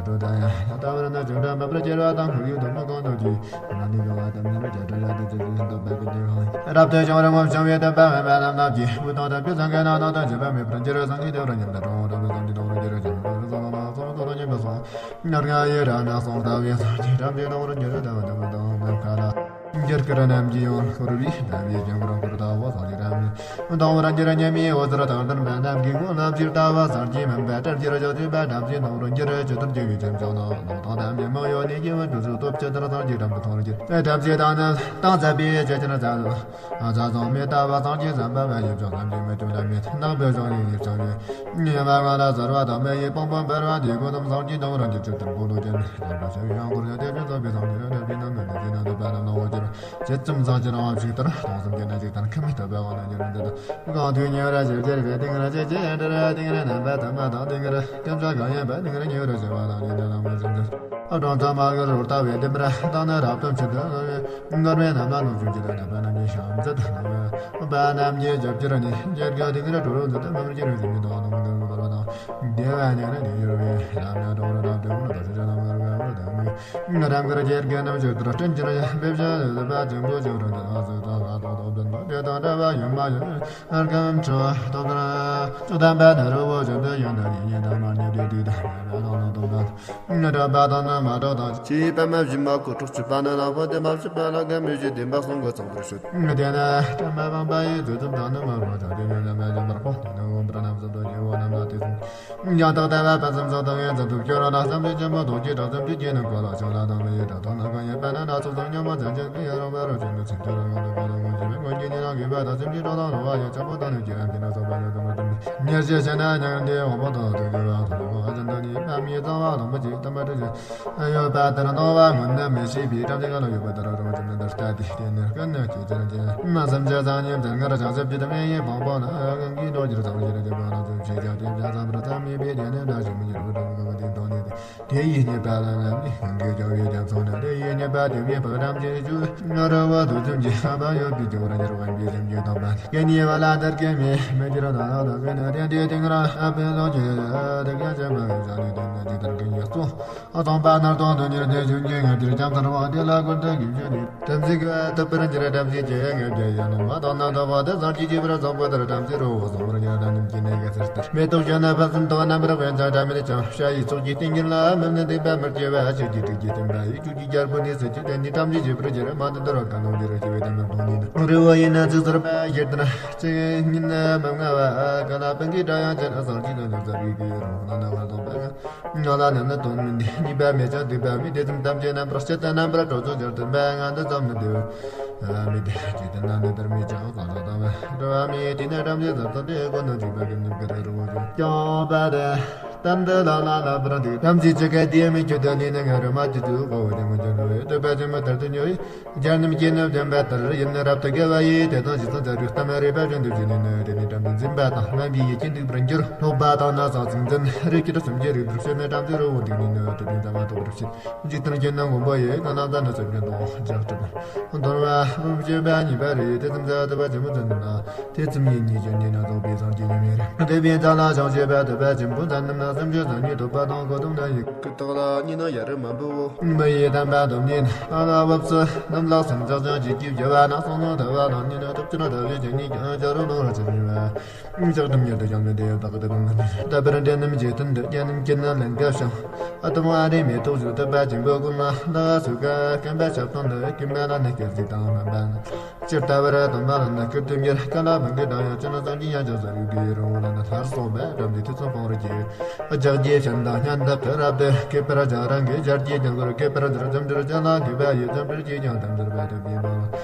འགྲོ་ད་ཡང་ལྟ་བར་ན་བཅུ་འདྲ་མ་པར་སྐྱེ་བ་དང་ཁུ་ཡུག་དུ་མ་གང་དུ་གྱིས། ན་ནི་ཡོ་བ་དམ་ཉམས་རྒྱ་གྲོལ་ཡ་དེ་ཚེ་བཞིན་དུ་འབད་གི་དེ་ཧང་། རབ་ཏུ་བྱུང་རིང་བ་བྱུང་བའི་དམ་པ་མེད་པ་རྣམས་ཀྱིས། བུ་དང་དམ་པའི་སངས་རྒྱས་རྣམས་དང་བཅས་པ་མེད་པར་འགྱུར། སངས་རྒྱས་དང་རང་ཉིད་དང་གྲོགས་དམ་པའི་སངས་རྒྱས་དང་རང་རྒྱུད་རང་བྱུང་བའི་སངས་རྒྱས་སོགས་དང་ཉམས་པ་སོགས། ཉེར་ལྔ་ཡི་རབ་ན་སོང་ལྟ་བུའི་སངས་རྒྱས་ཐམས་ཅད་དང་རང་རྒྱུད་དང་ཐམས་ཅད་དང་ནམ་མཁའ་ལ། འགྱུར་སྐར་རྣམས་ཀྱིས་ཡང་བསྐོར་བའི་ལྟ་བའི་དཀྱིལ་འཁོར་འཁོར་ལྟ་བུ་སངས་རྒྱས་རབ་ནི། དང་པོར་འགྱུར་མཉམ་མེད་འོད་ཟེར་དང་ལྡན་པ་རྣམས་ཀྱིས་ཀུན་རྣམ་ཕྱིར་ལྟ་བུ་སངས་རྒྱས་མིན་པ་སྤྲུལ་གྱུར་ཞིང་བྱོན་པ་ཐམས་ཅད་དང་རང་རྒྱུད་ཇི་ལྟར་འགྱུར་བའི་ཁྱིམ་བྱང་ན་ལོག་དང་དམ་པའི་མིང་ཡོད་ནས་སྐྱེ་བོ་ཀུན་གྱི་སྟོབས་ཇི་ལྟར་སངས་རྒྱས་རབ་ཏུ་མཐོང་རྒྱུ། ཐམས་ཅད་དང་ནི་དང་མཛད་པའི་ཆོས་ཅན་མཛད་དོ། ས་བཟང་མེད་ལྟ་བུ་སངས་རྒྱས་བསམ་པ་མ་ཡིན་ཀྱང་ཐམས་ཅད་མི་སྐྱོ་ལ་མེད་ནག་པོའི་གཞུང་ལས་ཉེར་བྱང་བའི་ཉི་མ་ང་ལ་གསལ་བ་དང་མི་ཡི་དཔང་པོ་འབར་བ་དེ་ཀུན་ཏུ་སངས་རྒྱས་དང་རང་རྒྱུད་ཇི་ལྟར་འཁོར་ལོ་བརྒྱ་ནི་བརྒྱ་པ་ཞེས་པའི་དབང་བསྐུར་ཞིང་དེ་བཞིན་གསུངས་པའི་སངས་རྒྱས་རབ་ཏུ་རྣམ་སྣང་དེ་ཇི་ན་དུ་པ་རྣམས་ལ་འོ་ཇིར། ཇི་ཙམ་བཟང་ཕྱིར་འོང་ཞིག་ལྟར་སྟོང་གསུམ་གྱི་གནས་ཅིག་ལྟར་ཁམས་མི་ཐུབ་པའི་དབང་ལ་འགྱུར་འདི་དང་། གང་དུས་ཉེ་བར་ཞི་བྱེད་པའི་ཏིང་ངེར་ཇི་ཇི་ཡང་འདྲར་ཏིང་ངེར་རྣམ་པར་ཐིམ་པ་དང་ཏིང་ངེར་ཀུན་རྫོབ་གང་ཡིན་པ་ཏིང་ངེར་ཉེ་བར་ཞི་བ་དང་ཉེ་བར་ལམ་ལ་ཞི་བ། སྦྲང་རྩི་མ་གི་རོ་ལྟ་བུའི་ལྡེམ་པར་བཏང་ནས་རབ་ཏུ་འཆི་དུ་ནོར་བའི་རྣམ་སྣང་ནོར་བྱུང་གི་ལ་ནད་པ་རྣམས་ཀྱི་བྱམས་བརྩེ་དང་ནོར་བ་རྣམས་ཀྱི་རྒྱབ་སྐྱོར་ནི་རྒྱལ་དགའ་ཏིང་ངེར་གྲོལ་འདི་ལྟ་མ་མར་གྱི་རོ་ཞི་མི་དང་ནོར་མི་ནོར་བ་དང་བདེ་བ་ཉེ་བར་ནི་ཡོད་པའི་ལམ་ཡང་གྲོལ་རབ་ཏུ་འོང་ལ་དོ་ཞི་བྱ་རྣམ་ངར་བའི་འོར་དང་མི། རང་གི་རྒྱལ་དགའ་རྣམས་ཆོས་ལྟར་བསྟན་ཕྱིར་ཡང་འབེབས་བྱ་ལ་པ་ཆེན་པོ་ཆོས་རང་དང་ལ་སོགས་དང་ལ་ཐོག་ཐོག་བདེན་པ་དེ་དང་འདྲ་བ་ཡོད་མ་ཡོད། ཨར་གམ་ཆོས་ཐོག་ལྟར་བདེན་པ་ནི་རི་བོ་ཆེན་པོའི་ཡོན་ཏན་ཡིན་ཉན་དང་མ་ཉན་དེ་དུས་དང་མེད་པ་དང་ནི་སྟོང་པ་ནི་གྲགས་པ་དང་ནི་མ་གྲགས་དང་ཆོས་པདྨ་བཞི་མ་སྐུ་ཁྲག་ཆུ་པ་ནི་ལ་ཕོ་དེ་མ་ཕྱི་པ་ལ་གམ་མི་ཞིག་བདེན་པ་གསུང་གི་ཚང་བར་ཤོད། དེ་ནི་བསྟན་པ་སྤངས་པ་ཡི་དུས་ཙམ་དང་ནི་མ་རུང་བ་དེ་ནི་ལམ་པ་ལམ་པར་སྤོང་དེ་ནི་འོང་པར་རྣམ་གསུམ་དུ་རྒྱལ་བོ་རྣམས་ལ་དེ་གསུང་། ཡང་དག་ལྟ་བ་ཕུན་སུམ་ཚོགས་དང་ཡོན་ཏན་ཐོབ་ཁྱོད་རང་ལ་བསམ་གཏན་ཆེན་པོ་རྡོ་རྗེ་དང་བསམ་གཏན་གྱི་ནི་གོ་ལ་ཆོག་ལ་དང་མི་ཡི་དགྲ་དང་ནི་གང་ཡིན་པ་ན་སྣ་ཚོགས་སམ་སྙོམས་མ་མཚན་ཅན་གྱི་ཡ་རང་བ་རང་བྱུང་གི་ཚིག་ཐོ་རང་དུ་གོ་ལ་ངོ་ཤེས་པའི་ཀུན་གྱི་ནི་རང་གི་བ་དང་སེམས་ཀྱི་གྲོགས་དང་རང་བ་ཡི་ཆེན་པོ་དང་ནི་རྒྱལ་ཡང་གི་ནི་ཚོགས་པ་ལ་དང་བ་དང་ཉེར་ཞི་ཆེ་ན་མྱང་འདས་འོག་མོ་དང་དུ་གྱུར་བ་དང་དུ་གོ་ཨ་ཅན་དང་ནི་པ་མི་གཙང་བ་དང་མི་ཅིག་དམ་པ་དྲི་ཞིང་ཡོད་པ་ལྟར་སྣང་བ་ངོ་ནི་མི་ཤེས་པའི་བྲམ་ཟེ་ག་ལ་ཡོད་པ་ལྟར་རང་བ་ཅན་དུ་ལྟ་སྟེ་དེ་ནི་ཀུན་ནས་སྐྱེ་ཚར་གྱི་མ་བསམ་བྱ་བཟང་ཉམས་ལྡན་ངར་བྱང་སེམས་ཀྱི་དམ་ཡིན་ཡིན་བང་བང་ལ་གང་གིས་འགྲོ་རྒྱུར་ཚང་ཞིང་རྒྱུ་བ་ལ་ཚོད་ཆེ་བྱ་དེ་བྱ་བསམ་པར་བསམ་མེད་པའི་དེ་ནི་འདྲ་ཞིག་མི་འགྱུར་བ་དང་གང་གི་དོན་ནི་དེ་ཡི་ཉེས་པ་ལ་ལམ་ནི་གང་གིས་ཀྱང་ཡོད་ཀྱང་ཚོགས་ན་དེ་ཡི་ཉེས་པ་དེ་ཡི་བག་རམ་གྱི་རྒྱུ་ང་ར་བ་དུ་ཙམ་གྱི་ཨ་བ་ཡོད་པའི་རྒྱུ་ར་འགྱུར་བ་པའི་སེམས་ཀྱི་དམ་པ་ཀྱེ་ཉེས་པ་ལ་དར་གྱི་མེ་མེ་ཀྱི་ར་ད་ར་ད་གི་ན་དེ་དེ་དེང་ར་ཨ་བེ་ལོ་ཀྱི་དེ་ག་ཅན་མ་གི་ཟ་ནི་དེ་ན་དེ་དར་གི་ཡོད་སོ། ཨ་ཚོང་པ་ནར་ཚོང་དུ་ཉེར་དེ་ཆུང་གི་ང་དེར་ཀྱང་ཐར་བ་དེ་ལ་ཀུན་ཏུ་གི་ཆུ་དེ་དམ་ཚིག་གི་ཐུབ་པར་འགྱུར་དམ་ཚིག་གི་ངེས་རྒྱལ་ཡང་ནོ་མ་དང་ན་དོ་བ་དེ་བཟང་གི་ཅི་བར་བཟང་པོ་དར་དམ་ཚིག་རོ་བཟང་བར་ཉ་དང་ནམ་གྱི་ནས་ག་སར་ལྟར་མེ་ཏོག་ཞོན་ན་ཕ་སུམ་ཐོག་རྣམ་པར་དཔེ་ཚ་དྲ་མེད་ཀྱང་ཤ་ཡི་ཚོགས་ཀྱི་ཏིང་ངེ་ལ་མི་ནི་སྡིག་པ་མར་སྐྱེ་བ་ཆོས་ཀྱི་ཐུགས་ཀྱི་བསྟན་པ་ཡི་བཅུད་ཀྱི་རྒྱལ་པོ་ནི་སྲིད་ཀྱི་དེ་ནི་དམ་ཚིག་ཅི་བར་འགྱུར་མ་དང་དར་བ་ག་ནོ་འདི་ར་ཅི་བའི་དམ་ལ་དོན་ནི་རི་བོ་ཡིན་ན་ཚིག་ཟུར་པ་ཡེར་དང་ཅི་ཉིན་མ་ང་བ་ག་ན་པན་གྱི་སྒྲ་ཡང་ཅན་ཨ་སང་ཅི་དང་ལུག་ཟ་བའི་གི་རོ་ན་ན་བ་དང་པ་ང་ལ་ནི་ནི་དོན་མིན་ནི་གཉིས་པ་མེད་ཅིང་སྡིག་པ་མེད། དེ་ཙམ་ཐམས་ཅད་རྣམ་པར་སྤྱད་དེ་རྣམ་པར་སྤྲོ་ཚོགས་སྦྱར་དུ་འབད་ང་འདི་ཙམ་ནི་བདེ་བ་མེད་དེ་ཅི་དེ་ན་ནི་དར་མེད་ཅིང་གང་ཟག་དང་བ་འགྲོ་བ་མེད། དེ་ནས་རབ་འབྱེད་ཟབ་ཏུ་དེ་ཀུན་ཏུ་འཇུག་པ་ཀུན་ནི་བསྐལ་རི་བོ་ཅུང་ཀྱང་བ་དེ་ཏན་ཏན་ལ་ལ་ལ་བར་འདུག་དམ་ཚིག་ཅི་ག་དེ་མི་ཁྱོད་དེ་ལས་ནི་ང་རུ་མ་ཅི་ཅུ་གོ་བོ་དེ་མི་འཇོན་རུ་བའི་བསྟོད་པ་ཅི་མི་ལྟར་དུ་ཉོ་ཡི། རྒྱལ་རྣམས་ཀྱིས་ནི་བདེན་པ་ལྟར་ཡིན་ནི་རབ་ཏུ་དགེ་བ་ཡིས། དེ་དང་ཇི་ཙམ་མཛད་རིགས་གཏམ་རེ་པ་བཞིན་དུ་བྱས་ནས་ནི་དེ་ནི་དམ་པའི་འཛིན་པ་དང་དམན་པའི་ཡིད་ཀྱིས་འདུག་པར་འགྱུར། ལྷོག་པ་དང་ན་ཚ་ཚིག་འཛིན་རིགས་ཀྱི་སུམ་གྱི་རིགས་དུ་བྱས་ནས་དམ་ཚིག་རི་བོ་འདུག་ནས་ནི་དེ་ནི་དམ་པ་ཐོབ་པར་བྱེད། འཇིག་རྟེན་གྱི་ནང་མགོན་པོ་ཡི་གང་ན་ཙ་ནི་སེམས་ཀྱི་དོགས་འཇགས་གྲུབ། འདོར་བ་རུ་བྱེད་པ་གཉིས་པ་རེད། དེ་ཙམ་ཟ་ཐུབ་པ་ཆེན་པོ་ཙམ་ན། དེ་ཙམ་ཡིན་ཉིད་ཀྱི་ཉེ་ན་རྫོགས་པའི་སངས་རྒྱས་ཉི་མའི་རིང་། དེ་བས་ཙ་ལ་བྱང་ཆུབ་པ་ཐུབ་པ་ཆེན་པོ་ཙམ་རྣམས་ན་སེམས་ཅན་ཟག་ཉིད་ཐོབ་པ་དང་གོ་ཏུ་ན་ཡི་ཀུན་བརྟགས་ལ་གཉིས་ནི་ཡ་རུ་མ་འབུ་བོ། མི་ཡི་དམ་པ་སྡོམ་ཉིད་ཨ་ལ་བབས་སུ་རྣམ་ལག་སུམ་ཅག་ཅན་གྱི་སྐྱེས་བརྒྱ་བ་ན་སོང་ནོ་ཐུབ་པ་དང་ཉིད་ནི་ཐུབ་ཅི་ན་ཐུབ་པའི་ཆོས་ཉིད་ཀྱང་བྱ་རུང་ལོང་ར་ཆེ་ཉིད་བ། ལྕགས་སྒྲོམ་ཉེར་དུ་བཞག་ནས་དེ་ཡང་བདག་གི་དེ་ལ་ངོ་ནས་ལྟ་བར་འདྲེན་རྣམས་ཀྱི་དོན་དུ་རྒྱ་རྣམས་ཀྱི་ནང་ལེན་དགའ་ཞིང་། ཨ་ཏི་མ་རེ་མེ་ཏོག་བཞིན་དུ་པ་ཆེན་པོ་ཀུན་ལ་ལ་སུ་ཀ་སྐམ་པ་ཞབས་དང་ནི་སྐུད་པ་ལ་ནི་སྐད་ཅིག་དང་སྨན་པ་ནི། ཇི་ལྟ་བར་དམ་པ་ལ་ནི་སྐུར་དུ་འགྱུར། ཀ་ལ་བུན་གྱི་སྒྲ་ཡང་ཅི་ན་སངས་རྒྱས་ཡང་ཅི་ཟེར་ཡོད་དེ་རུང་བ་ལ་ནི་ལྷར་སོགས་པ་འགྲམ་དེ་དུས་ཚོད་སྤང་རུ་གྱིས། ལྗགས་ཀྱི་ཞལ་ནི་སྙན་དུ་ཕུ་རབ་ཏུ་སྐད་པར་སྦྱར་རང་གི་ཞལ་གྱི་རྒྱང་གུར་སྐད་པར་འཛིར། འཛུམ་འདྲིར་ཅི་ལ་གུས་པ་ཡིས། འཛུམ་འདྲིར་གྱིས་ཀྱང་དམ་འཛིར་བ་ཐུབ་པའི་བར།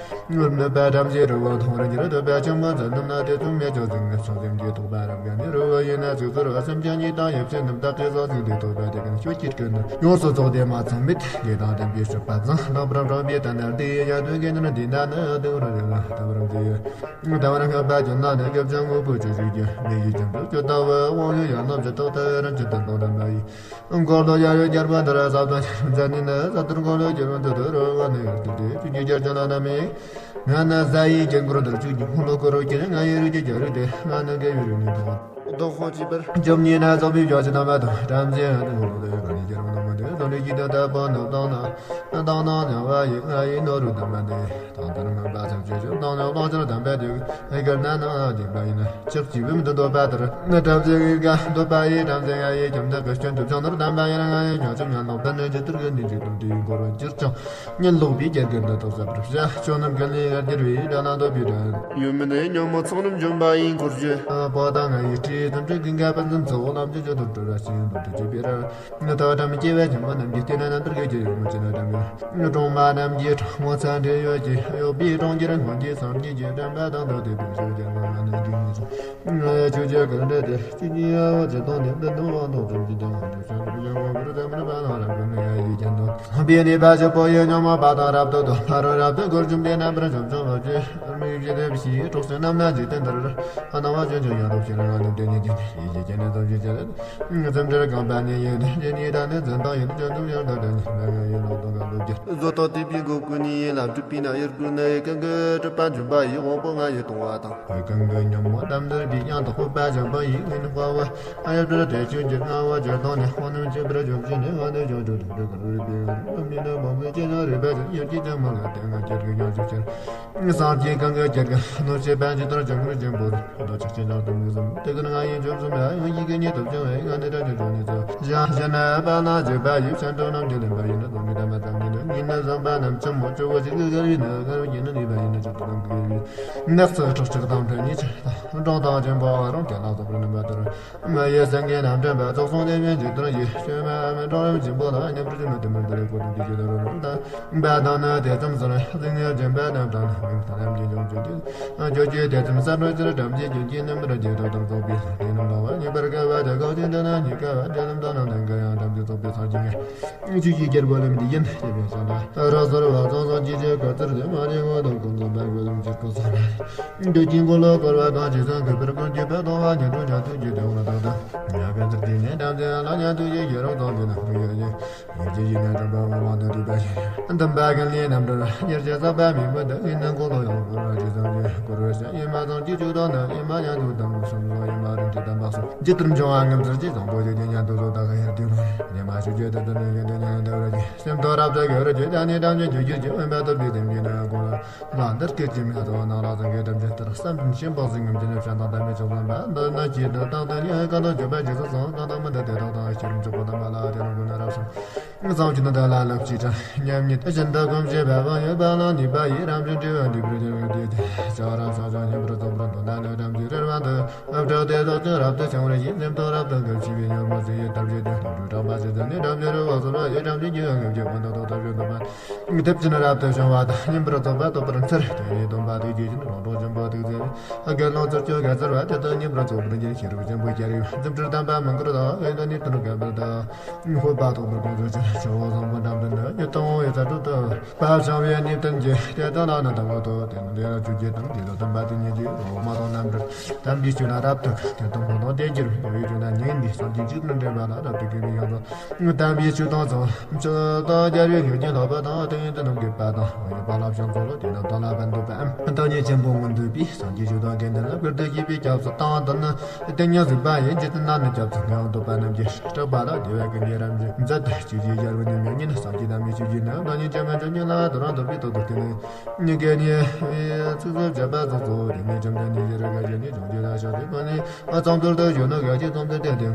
ནུབ་པ་བྲམ་ཟེ་རི་བོ་མཐོང་རུ་འགྱུར། འདོད་པ་ཆེན་པོ་ཚུལ་རྣམས་ན་དེ་ཙམ་མེད་ཀྱང་ཟིན་ངེས་ཕྱོགས་སེམས་ཀྱི་རྟོག་པ་རབ་དགའ་ནི་རི་བོ་ཡིན་ན་ཚིག་ཟུར་བ་སེམས་ཅན་གཉིས་དང་ཡབ་ཆེན་རྣམས་དག་གི་སོགས་ཚིག་འདི་རྟོག་པ་དེ་ཀུན་ཤོད་ཀྱིས་ཀུན་ནི་ཡོངས་སུ་རྫོགས་ཏེ་མ་ཚང་མེད་དགེ་དང་ལྡན་པའི་སྤྱོད་པ་ཚང་ལག་པར་འགྲོ་བའི་ལྟ་ན་དེ་ཡང་དོན་གྱི་ནི་འདི་ན་ནི་དེ་བར་རེ་ལ་ལྟ་བར་མཛེས། ལྟ་བར་སྔགས་པ་ཀུན་ལ་ནི་སྐྱབས་ཀྱང་དངོས་པོ་ཅི་ཞིག་ཀྱང་མི་ཡི་ཀྱང་དུ་ཇི་ལྟ་བུ་དབང་ཡོད་ཡང་ན་ཇི་ལྟར་ཐལ་རང་ཅི་ལྟར་དང་ལྡན་པ་ཡི། འཁོར་ལོ་ཡ་ཡོད་རྒྱལ་པོ་འདིར་ཟབ་དང་མཛད་ནི་ནི་ཟབ་ཏུ་འཁོར་ལོ་རྒྱལ་པོ་འདི་དུ་རུ་བ་ནི་ཡོད་དེ་དེ་ཆུ་ཀྱི་རྒྱལ་ཅན་ལ་ན་མེ། ང་ནི་ཟ་ཡི་རྒྱལ་འཁོར་འདིར་ཆུ་ཀྱི་འཁོར་ལོ་བསྐོར་རོ་ཁྱེད་ང་ཡི་རིགས་ཀྱི་རྒྱལ་རིགས་དེ་ང་ནི་དགེ་བའི་རིགས་ནི་དང་། བདག་དབང་བྱས་པར། བཅོམ་ལྡན་འདས་རྫོགས་པའི་ཕྱོགས་ཀྱི་དམ་པ་དང་། བྲམ་ཟེ་ཡང་དུ་འོང་ལུགས་དང་གང་ཉིད་ཀྱི་རང་སྣང་མ་དེ་བཟང་འདྲེས་ཀྱི་དོན་དག་པོ་རྣམས་དང་ན། དང་ན་ཉང་བ་ཡི་ང་ཡི་ནོར་བུ་དམ་པ་འདི། དང་ལྟར་མངོན་པ་ཚར་གཅོད་ཅིང་། དང་ནི་ལོངས་སྤྱོད་དམ་པ་དེ། ཨེ་གར་ན་ན་ལ་འདུས་པ་ཡིན། ཕྱག་བྱིས་པའི་མི་འདོད་པ་ལྟར། ནི་བྲམ་ཟེ་གིས་འདོད་པ་ཡི། བྲམ་ཟེ་ང་ཡི་ཁྱིམ་བདག་གི་སྐྱོན་དུ་བྱུང་ནོར་དམ་པ་ཡིན། ང་ཡི་ཉོ་ཆུང་ཉམས་ལོག་པ་ནི་ཇི་ལྟར་གི་འདི་འཇིག་རྟེན་དེའི་འཁོར་བར་གྱུར་ཀྱང་། ཉིད་ལོག་པའི་རྒྱལ་ཁམས་འདི་དག་ཟབ་པར་བྱ། ཆོས་རྣམས་ཀུན་ལས་ཡར་གྱུར་པའི། དགྲ་ལ་འདོད་པའི་དགྲ། ཡོད་མིན་ནི་ཉོན་མོངས་ཚོགས་རྣམས་འཇོམས་པ་ཡིན། འཁོར་བཅས་པོ་དང་ང་ཡི་སྲས། རྫུ་འཕྲུལ་ཀུན་དགའ་ཕན་ཚུན་ཚོགས། ལམ་གྱི་སྤྱོད་དུ་སྤྲུལ་པ་ཞིག་འདུག་ཏུ་བྱེད་པའི་ར། ཐོས་གྲོལ་སྐྱེ་བོ་ཆེན་པོ་རྣམས་ཀྱིས། བལྟས་ན་རྣམ་ཐར་གྱི་རྒྱལ་ཡུམ་ཆེ་ན་འགྲམ་ཡུམ། སྲུང་མ་རྣམས་ཀྱིས་དྲང་མོ་ཚ་འདྲེ་ཡོད་ཀྱི། གཡོ་བའི་གྲོང་ཁྱེར་སྔོན་གྱི་སངས་རྒྱས་ཀྱི། དྲན་པ་དང་ལྡན་ཏེ་བུམ་ཆུ་རྒྱལ་བ་མ་ནི་འདི་ཉིད་སོ། ཆོས་རྒྱལ་ཀུན་འདྲེན་ཏེ་ཆོས་ཀྱི་དབང་ཕྱུག་དང་ནི། ཀུན་ཏུ་དབང་དང་བཅོམ་ལྡན་འདས། དབང་ཕྱུག་ཆེན་པོ་ཡང་དབང་བསྐུར་ཏེ་མི་ནུབ་པ་ན་རབ་ཀུན་ནས་ཡིད་ཀྱང་དང་། བྱམས་པའི་ནུས་པ་ཆེན་པོ་ཡིས། ཉོན་མོངས་པ་དང་རབ་ཏུ་བསྡུ། ཕ་རོལ་རབ་ཏུ་རྒོལ་བཅོམ་ལྡན་རྣམ་པར་འཇོམས་བྱང་བ་ཅན། མི་ཡི་བཞིན་དུ་ཕྱི་ཡི་གྲོགས་སུ་རྣམ་སྣང་འཇིག་རྟེན་འདིར། སྣང་བ་ཅན་ཅན་ཡང་དག་ཕྱིར་ང་ནི་བདེན་ཉིད་ཀྱི། ཡིད་ཀྱི་སྐྱེ་གནས་ཙམ་ཞིག་བྱེད། རྫུ་འཕྲུལ་རྐང་པ་ནི་ཡིན། རྗེ་ཉིད་དང་ནི་འཛིན་སྟངས་ཡིན། ཅན་དུ་ཡང་དག་དོན་ཉིད་མེད་ངེས་ཡིན། ལོག་ལྟ་གང་ལོག་གྱུར། བཟོ་ལྟ་དེ་པའི་སྒོ་ཀུན་ནི་ཡིན། ལམ་སྒྲུབ་པས་ན་ཡུལ་ཀུན་ནི། གང་གི་སྒྲུབ་པ་འཇོམས་པ་ཡི། དབང་པོ་ལྔ་ཡིས་སྟོང་བ་དང་། གང་གི་ཉོན་མོངས་དམ་ནི་རིག་པའི་དབྱངས་དང་། སྤོབས་པ་འཇམ་པོ་ཡིས་ངེས་ནི་དཔའ་བོ། ཨ་ཡབ་ཏུ་ར་དེ་ཆོས་ཀྱི་རྔ་བོ་ཇི་ལྟར་ནི། དབང་རྣོན་བྱེད་པར་བྱོན་ཞིང་ནི། ང་ནི་ཅང་ཆོས་དྲུག་ཏུ་གང་རིག་པའི་ངང་། སྟོབས་ཉིད་ནི་མང་པོའི་སྤྱན་སྔར་རིག་པ་ཅན། ཡུལ་གྱི་ལྗང་མོ་ལ་དེ་ང་རྒྱལ་གྱི་ཡང་ཞུགས་ཕྱིར། སངས་རྒྱས་གང་གི་རྒྱལ་ཁམས་གནོད་བྱེད་པ་ཇི་ལྟར་འཇོམས་ངེས་ཅན་པོ། རྡོ་རྗེ་སྤྱན་དྲངས་དུ་མིག་བཟུམ། དེ་ཀུན་ང་ཡིས་འཇོམས་སུ་མེད། ཡང་ཡི་གེ་ཉིད་དུ་བྱུང་བས། ང་ནི་དགྲ་བཅོམ་འཇོམས་ནུས་སོ། ཞིང་གཞན་ནི་དཔལ་ལ་འཇུག་པ་ཡི། སྤྱན་དྲངས་རྣམས་ཀྱིས་ལེན་པ་ཡིན། སྟོང་ཉིད་དམ་པ་ཙམ་ཉིད་ནི། ཉིད་ནི་བཟང་པོ་རྣམས་ཆེན་མོ་གཙོ་བོ་ཞིག་གི་གར་ཡིན་ནི། གར་བ་ཡིན་ནི་ནུས་པ་ཡིན་ནི། ཆོས་ཀྱི་ལམ་གྱི་ཡུལ་ནགས་སུ་ཁྲག་ཆགས་དང་བྲལ་ནས་ཕྱིར། འབྲོང་དང་ཆེན་པོ་རང་རྒྱལ་ལ་སོགས་པར་རྣམ་པ་ལྟར། མི་ཡི་སེང་གེ་རྣམས་འདྲེན་པ། ཚོགས་བསྲུང་ལྡེམ་བྱེད་ཇི་ལྟར་བགྱི། བཅོས་མ་མི་འགྲོ་རིམ་བཞིན་པོ་ལ། མཉམ་པར་བྱིན་པ་ལ། མཉམ་པར་བྱིན་པ་ལ་གོ་དུ་འདི་ཇི་ལྟར་རོལ་ལྟ། བ་དང་ནི་དེ་ཙམ་ཟེར། སེང་གེ་འདྲེན་པ་རྣམས་དང་ནི། མིང་དང་ལམ་གྱི་འབྱུང་ཆུ་དེ། སྐྱོ་ཆུའི་དེ་ཙམ་ས་འགྲོ་ཕྱིར། བྲམ་ཟེ་ཁྱོད་ཀྱིས་རྣམ་པར་རྒྱལ། ཐོབ་དང་རྫོགས་པའི་ལྷ་དེ་རྣམས་དང་བ། རྙེད་པར་དཀའ་བ་དེ་གང་ཞིག་འདི་ན་རྙེད་དཀའ་བ། འདྲེན་ལམ་དང་ནི་ལྡན་དཀའ་ཡང་། བྲམ་ཟེ་ཚོགས་པའི་སངས་རྒྱས་ངས། ཆོས་ཀྱི་རྒྱལ་པོ་ལམ་འདི་ཡིན། ཞེས་པའི་ཕྱག་ལ་ར་ཟོར་བ་ཚང་སོགས་ཀྱི་ཆོས་བཀའ་ཚུལ་དེ། མ་རིག་ངོ་དང་ཀུན་རྫོགས་པའི་སྒོ་ལམ་གྱི་སྐུ་གསུམ་ལ། འདོད་ཀྱི་མགོན་ལ་བསྐོར་བ་གང་ཞིག་སང་གི་པར་ཀུན་གྱི་བོད་དང་བ་ཉིད་དུ་ཉན་ཐོས་ཀྱི་དེ་འོང་དང་དང་། ཉ་གན་ཚར་གྱི་ནས་དམ་ཚིག་ལ་ཉན་ཐོས་ཀྱི་ཡེ་རོགས་དང་དེ་ན་ཀུན་ཡོད་ཀྱི། ཡོད་ཀྱི་ཡིན་ན་གྲུབ་པ་མ་མང་དུ་འདུས་པ་ཞིག་འདུན་པ་གན་ལས་རྣམ་གྲོལ་ཉེར་གཅིག་བསགས་པ་མིན་པ་འདི། ཡིན་ན་མགོན་ལ་ཡང་བསྐོར་བ་ཇི་ཙམ་གྱི་བསྐོར་བར་བྱ། ཡིན་མ་ཙམ་གྱི་ཆོས་དང་ནི། ཡིན་མ་ཉན་ཐོས་དང་གསུམ་སོགས། ཡིན་མ་རིན་ཆེན་དམ་པ་སོགས། ཇི་ལྟར་འབྱུང་བ་ངམ་ཚར་གྱི་བཟང་པོ་ཞིག་ཀྱང་ཉན་ཐོས་སོགས་དག་ཡར་དུ་མ་ཉན་མ་ཞུ་རྒྱུ་དེ་ལྟར་ནི་ཡོན་ཏན་ཉན་ཐོས་ར་ཇི། སེམས་ཐོག་རབ་ཏུ་གོ་ར་ཇི། ད་ནི་དམ་ཆོས་ཇི་གྱུར་ཅི། འོན་པ་ཐོབ་པའི་སེམས་ཀྱིས་ནི་གོ་ར། ལ་འདིར་སྐད་ཅིག་མི་ཐོགས་ནང་ལ་སེང་གེ་དམ་ཅན་ལྟར། བསམ་པའི་ཤེས་པ་གཟིགས་ངམ་ཅི་ནི་བྱ་དང་དམ་པའི་ཕྱོགས་བླངས་པ། འདི་ནི་ཇི་ལྟར་བཏང་སྟེ་ནི་གང་དང་བརྗོད་པ་ཇི་སྲིད་སོང་། གང་དང་མི་འདི་དེ་དག་དང་། ཤེས་རབ་འཇུག་པ་དམ་པ་ལ་དེ་རང་ཀུན་ནས་རབ་གསུངས། བསམ་གྱིས་ནི་འདི་ལ་ལེགས་ཅིག་དྲན། མཉམ་ཉིད་བཞིན་དུ་གོམས་བྱས་པ་བང་ཡོད་པ་ལ་ནུས་པ་ཡིས། རབ་འབྱོར་འབྲས་བུ་འདུས་པར་འགྱུར་བའི་དུས་དེ། ཆགས་རབ་ཆགས་ཀྱང་སྙིང་པོར་རྫོགས་པར་འདོད་ན་ནི། དམ་ཚིག་རེ་བ་འདི་སྦྲགས་ཏེ་རྫོགས་ཤིང་རབ་ཏུ་བྱུང་བར་བྱིན། སེམས་ཐོག་རབ་ཏུ་གོམས་བྱས་པའི་ཉོན་མོངས་ཚེ་ཡི་དམ་བཅས་ཏེ། དུག་སྦྲུལ་གྲགས་པ་ཇི་ཙམ་ནི། དམ་ཆོས་རི་བོ་ཟོར་བ་ཡི། དམ་ཚིག་རྒྱུད་ཡང་ངེས་ཀྱི་ཀུན་ཏུ་རྟོགས། ཐོབ་བྱུང་འདོད་པ། དེ་བཞིན་རབ་ཏུ་བྱུང་བ་དང་། སྙིང་པོར་རྫོགས་པ་ཐོབ་པར་འཚལ། དེ་ནས་སྟོན་པ་ཐུགས་རྗེ་ཅན། རོང་འབྲོག་ཆེན་པོ་ཐུགས་བརྩེ་བས། དགེ་སློང་ཚུར་སྤྱོད་ག་ཚར་བ། དེ་དག་སྙིང་པོར་རྫོགས་པར་འགྱུར། ཤེས་རབ་ཆེན་པོ་ཤར་བས། རྫུ་འཕྲུལ་དམ་པ་མི་འཁོར་དང་། ཡོན་ཏན་ནི་དོན་བསྐལ་པར་དག། འཕགས་པ་ཐོབ་པར་དགོངས་སུ་གསོལ། ཇོ་བོ་བཟང་པོ་འགྲམ་དུ་ནི། ཉིད་དང་འོང་བའི་ས་བཅུ་དུ། བག་ཆགས་པའི་གནས་བརྟན་གྱི། དེ་དག་ལ་ནི་དང་པོ་ཐོབ། དེ་ནི་དེ་ལ་ཆོས་ཀྱི་དང་། དེ་དག་དམ་པ་དེ་ཉིད་ཀྱི། འོག་མ་དང་རྣམ་གྲོལ་དམ་པའི་ཆོས་ལ་རབ་ཏུ་དགའ། དེ་དང་པོ་དང་དེ་སྦྱར་བའི་ཆོས་ལ་ཉན་ཏེ། སངས་རྒྱས་ཆོས་དང་འདྲེན་པ་ལ་རབ་ཏུ་དགའ་བའི་ཡོངས་སུ། དམ་པའི་ཆོས་དང་ཚོགས་ཆོས་དང་སྦྱར་བའི་ལུས་ཀྱི་ལྷག་པ་དང་། ཏིང་ངེ་འཛིན་རྣམས་དགོས་པ་དང་། འོ་ཡོད་པ་ལ་བྱང་ཚོགས་ལ། དེ་རྣམས་དག་ལ་ཕན་འདོད་པའམ། བདག་ཉིད་ཆེན་པོ་མངོན་འདོད་པས། སངས་རྒྱས་ཆོས་དང་དགེ་འདུན་ལ། བཀུར་སྟི་བསྐྱེད་པའི་སྐྱབས་སུ་བཏང་། དེ་ནི་དེ་ཉིད་གཟིགས་པ་ཡིན། རྗེ་བཙུན་ལ་ནི་སྐྱབས་སུ་མངོན་འདོད་པ་རྣམས་ཀྱིས། སྐྲག་པ་ལ་བདེ་བ་ཀུན་གྱི་རབ་མཛད། མཛད་དེ་ཆོས་ཀྱི་ཡར་ངོའི་མིག་གཉིས་ནི། སངས་རྒྱས་དང་མིའི་ཆོས་ཀྱི་ནི། བདག་ཉིད་ཆེན་མོ་ཆོས་ཉིད་ལ། དོན་རང་དོར་བའི་དོན་དུ་བསྟན་ནས། ཉིད་ཀྱི་ཉེ་བའི་ཚིག་རྩུབ་བྱས་པ་སོགས་སོ། དེ་ནས་བཅོམ་ལྡན་འདས་ཤེས་རབ་དགའ་བྱེད་ནས། ལྗོངས་རྒྱུ་ལ་ཕྱག་འཚལ་བ་ནས། བརྩམས་གཏོར་དུ་གཞོན་ནུ་དགའ་བྱེད་རྩོམ་དུ་བསྟན་ཏེ།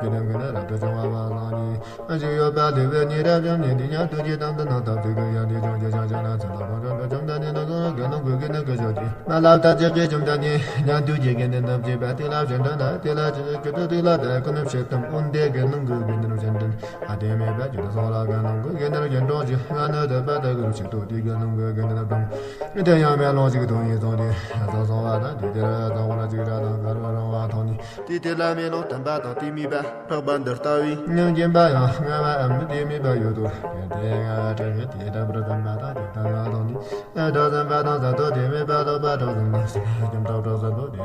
འགྲོ་བའི་ཀུན་ནས་རབ་ཏུ་བྱུང་བ་བ་ལང་ནི། ཞིག་ཡོད་པ་དེ་བས་ནི་རབ་འབྱམས་ནས། དེ་ཉིད་ཐུགས་ཀྱི་དམ་དུ་ནི། ཐབས་ཚུལ་ཀུན་ཡང་དེ་བྱུང་ཞིང་། ཞིང་གཤེགས་ལ་ཚུལ་དང་ཕུང་ཁྱོད་དུ། བཅོམ་ལྡན་འདས་ནི་གང་དགེ་སློང་ཀུན་གྱི་ནི་སྐུ་མཆོག་སྟེ། མ་ལ་བདག་ཅག་གིས་བཅོམ་ལྡན་འདས་ཉན་ཐོས་ཀྱི་དགེ་འདུན་དམ་བཅས་པ། དེ་ལ་བྱོན་དྲན་ལ། དེ་ལ་ཁྱོད་དུ་དེ་ལ་བདག་ཀུན་ཕྱིར་བལྟམས། འོན་ཏེ་དགེ་སློང་གི་དགེ་འདུན་བྱོན་དྲན། ཨ་དེ་མེད་པ་ཁྱོད་དུ་སོང་ལ། དགེ་སློང་གི་དགེ་འདུན་བྱོན་དྲན་ཞུ། ང་ནི་དད་པ་དག་གིས་ཕྱིར་ལྡོག་སྟེ། དགེ་སློང་གི་དགེ་འདུན་བསྒོམ། དེ་ཡང་མེ་ལོང་ཞིག་ཏུ་ཡིད་བཟུང་སྟེ། སོ་སོང་བ་དང་། དེ་དེར་བཟང་པོ་ལ་ཅིག་ར་དང་དཀར་བ་རང་བ་མཐོང་ནས། དེ་དེ་ལ་མེ་ལོང་དམ་པ་དང་། དེ་མེད་པ་འཕགས་པ་འདི་ལྟ་བུའི། ཉམས་སྦྱིན་པ་ཡང་ང་བའམ་དེ་མེད་པ་ཡོད་དོ། དེ་ང་བ་དྲག་གི་དེ་དྲག་པར་བསམ་པ་དང་། དེ་དག་ལ་མཐོང་ནས། དགྲ་བཅོམ་པ་དང་ས་ཐོབ་དེ་མེད་པ། ལྷག་པ་གྲོགས་བཟང་ལ་སེམས་ཀྱང་དག་གྲོགས་བཟང་པོ་དེ།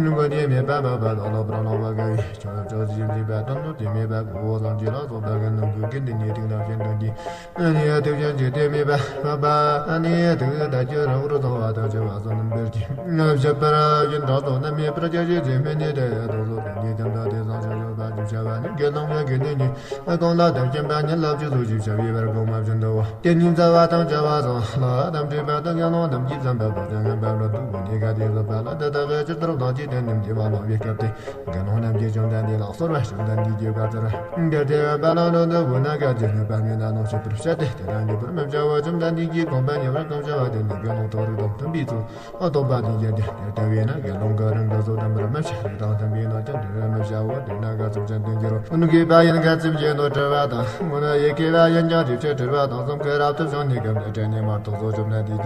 མགོན་དེ་མེད་པ་འཕགས་པ་དང་། ལྷག་པར་ལྷག་པ་དགའ་བའི་ཆོས་ཆོས་སུ་ཡིན་པ་དང་། ལྷག་དེ་མེད་པ་གོ་བོ་སངས་རྒྱས་ལ་སོགས་པ་དགེ་སློང་ དགེ་འདུན་གཉིས་སྟེང་ན་བཞིན་དུ་འགྱིང་། ཨ་ནི་དུག་ཅན་གྱི་དེ་མེད་པ། མ་པ་ཨ་ནི་དུག་ད་ཀྱུ་ར་འུར་ཚང་བ་དང་བཅས་པ་སོགས་རྣམ་པར་གྱིས། བཞད་པར་བཞིན་དྲག་ཏུ་རྣམ་སྨིན་པར་བྱ་ཞིང་། ཚེ་སྨད་ནི་དེ་ཡང་དུག་སོགས་དེ་ཉིད་ཀྱང་དག་དེ་བཟང་ཞིང་སྤྱོད་པ་ཞེས་བྱ་བ་ནི། དགེ་སློང་གི་དགེ་འདུན་གྱིས་གང་ལ་དམ་བཅས་པ་ཉིད་ལ་ཅི་སོགས་ཞེས་བྱ་བའི་བར་གོང་མ་བཞིན་དུའོ། དེ་ཉིད་མཛའ་བ་དང་བཅའ་བ་སོགས་ལ་དམ་བཅས་པ་དང་། དགེ་སློང་རྣམས་ཀྱིས་བསམ་པ་སོགས་ཀྱང་ངན་པ་རབ་ཏུ་བསྒོམས་ནས་དགའ་སྟེ་བསླབ་པ་ལ། དེ་དག་གིས་ཇི་ལྟར་བདག་གིས་དེ་རྣམས་ཀྱི་བར་བསླང་བའི་སྐབས་དེར། དགེ་སློང་རྣམས་ཀྱིས་བཅོམ་ལྡན་འདས་ལ་གསོལ་བ། བཅོམ་ལྡན་འདས་ཀྱིས་བཀའ་སྩལ། དེར་ཐལ་བ་ལ་ལོ་འདི་བོ་ན་ག་ཅི་སྨོས་པ་སྨོས་ན་ལོངས་སྤྱོད་པར་བྱ་སྟེ། དེ་ལ་འགྱོད་པར་མི་བྱའོ། བཅོམ་ལྡན་འདས་ཀྱིས་དགོངས་པ་ཉེ་བར་གང་བྱ་བ་དེ་ནི་དགེ་སློང་མཐོ་རིས་དང་མཐུན་པའི་ཚུལ་རྟོགས་པ་དེས་བརྗོད་དེ། དེར་ཐལ་བས་ན་དགེ་སློང་གི་རང་གི་བཟོ་དམ་པར་མི་བྱ། རིགས་དང་མཐུན་པའི་རྣམ་ཅན་དྲི་བར་མི་བྱའོ། དེས་ན་ག་ཙམ་ཅན་དུ་འགྱུར་རོ། ཀུན་དགའ་བ་ཡིན་ག་ཙམ་བྱས་ནོ་དྲི་བ་དང་། སྔོན་ཡི་གེ་བ་ཡིན་ཀྱང་དེ་ཕྱིར་དྲི་བ་དང་གསུམ་ཀའི་རབ་ཏུ་བྱུང་ནས་སྐབས་དེ་དྲན་ནས་མ་རྟོགས་སོ། བཅོམ་ལྡན་འདས་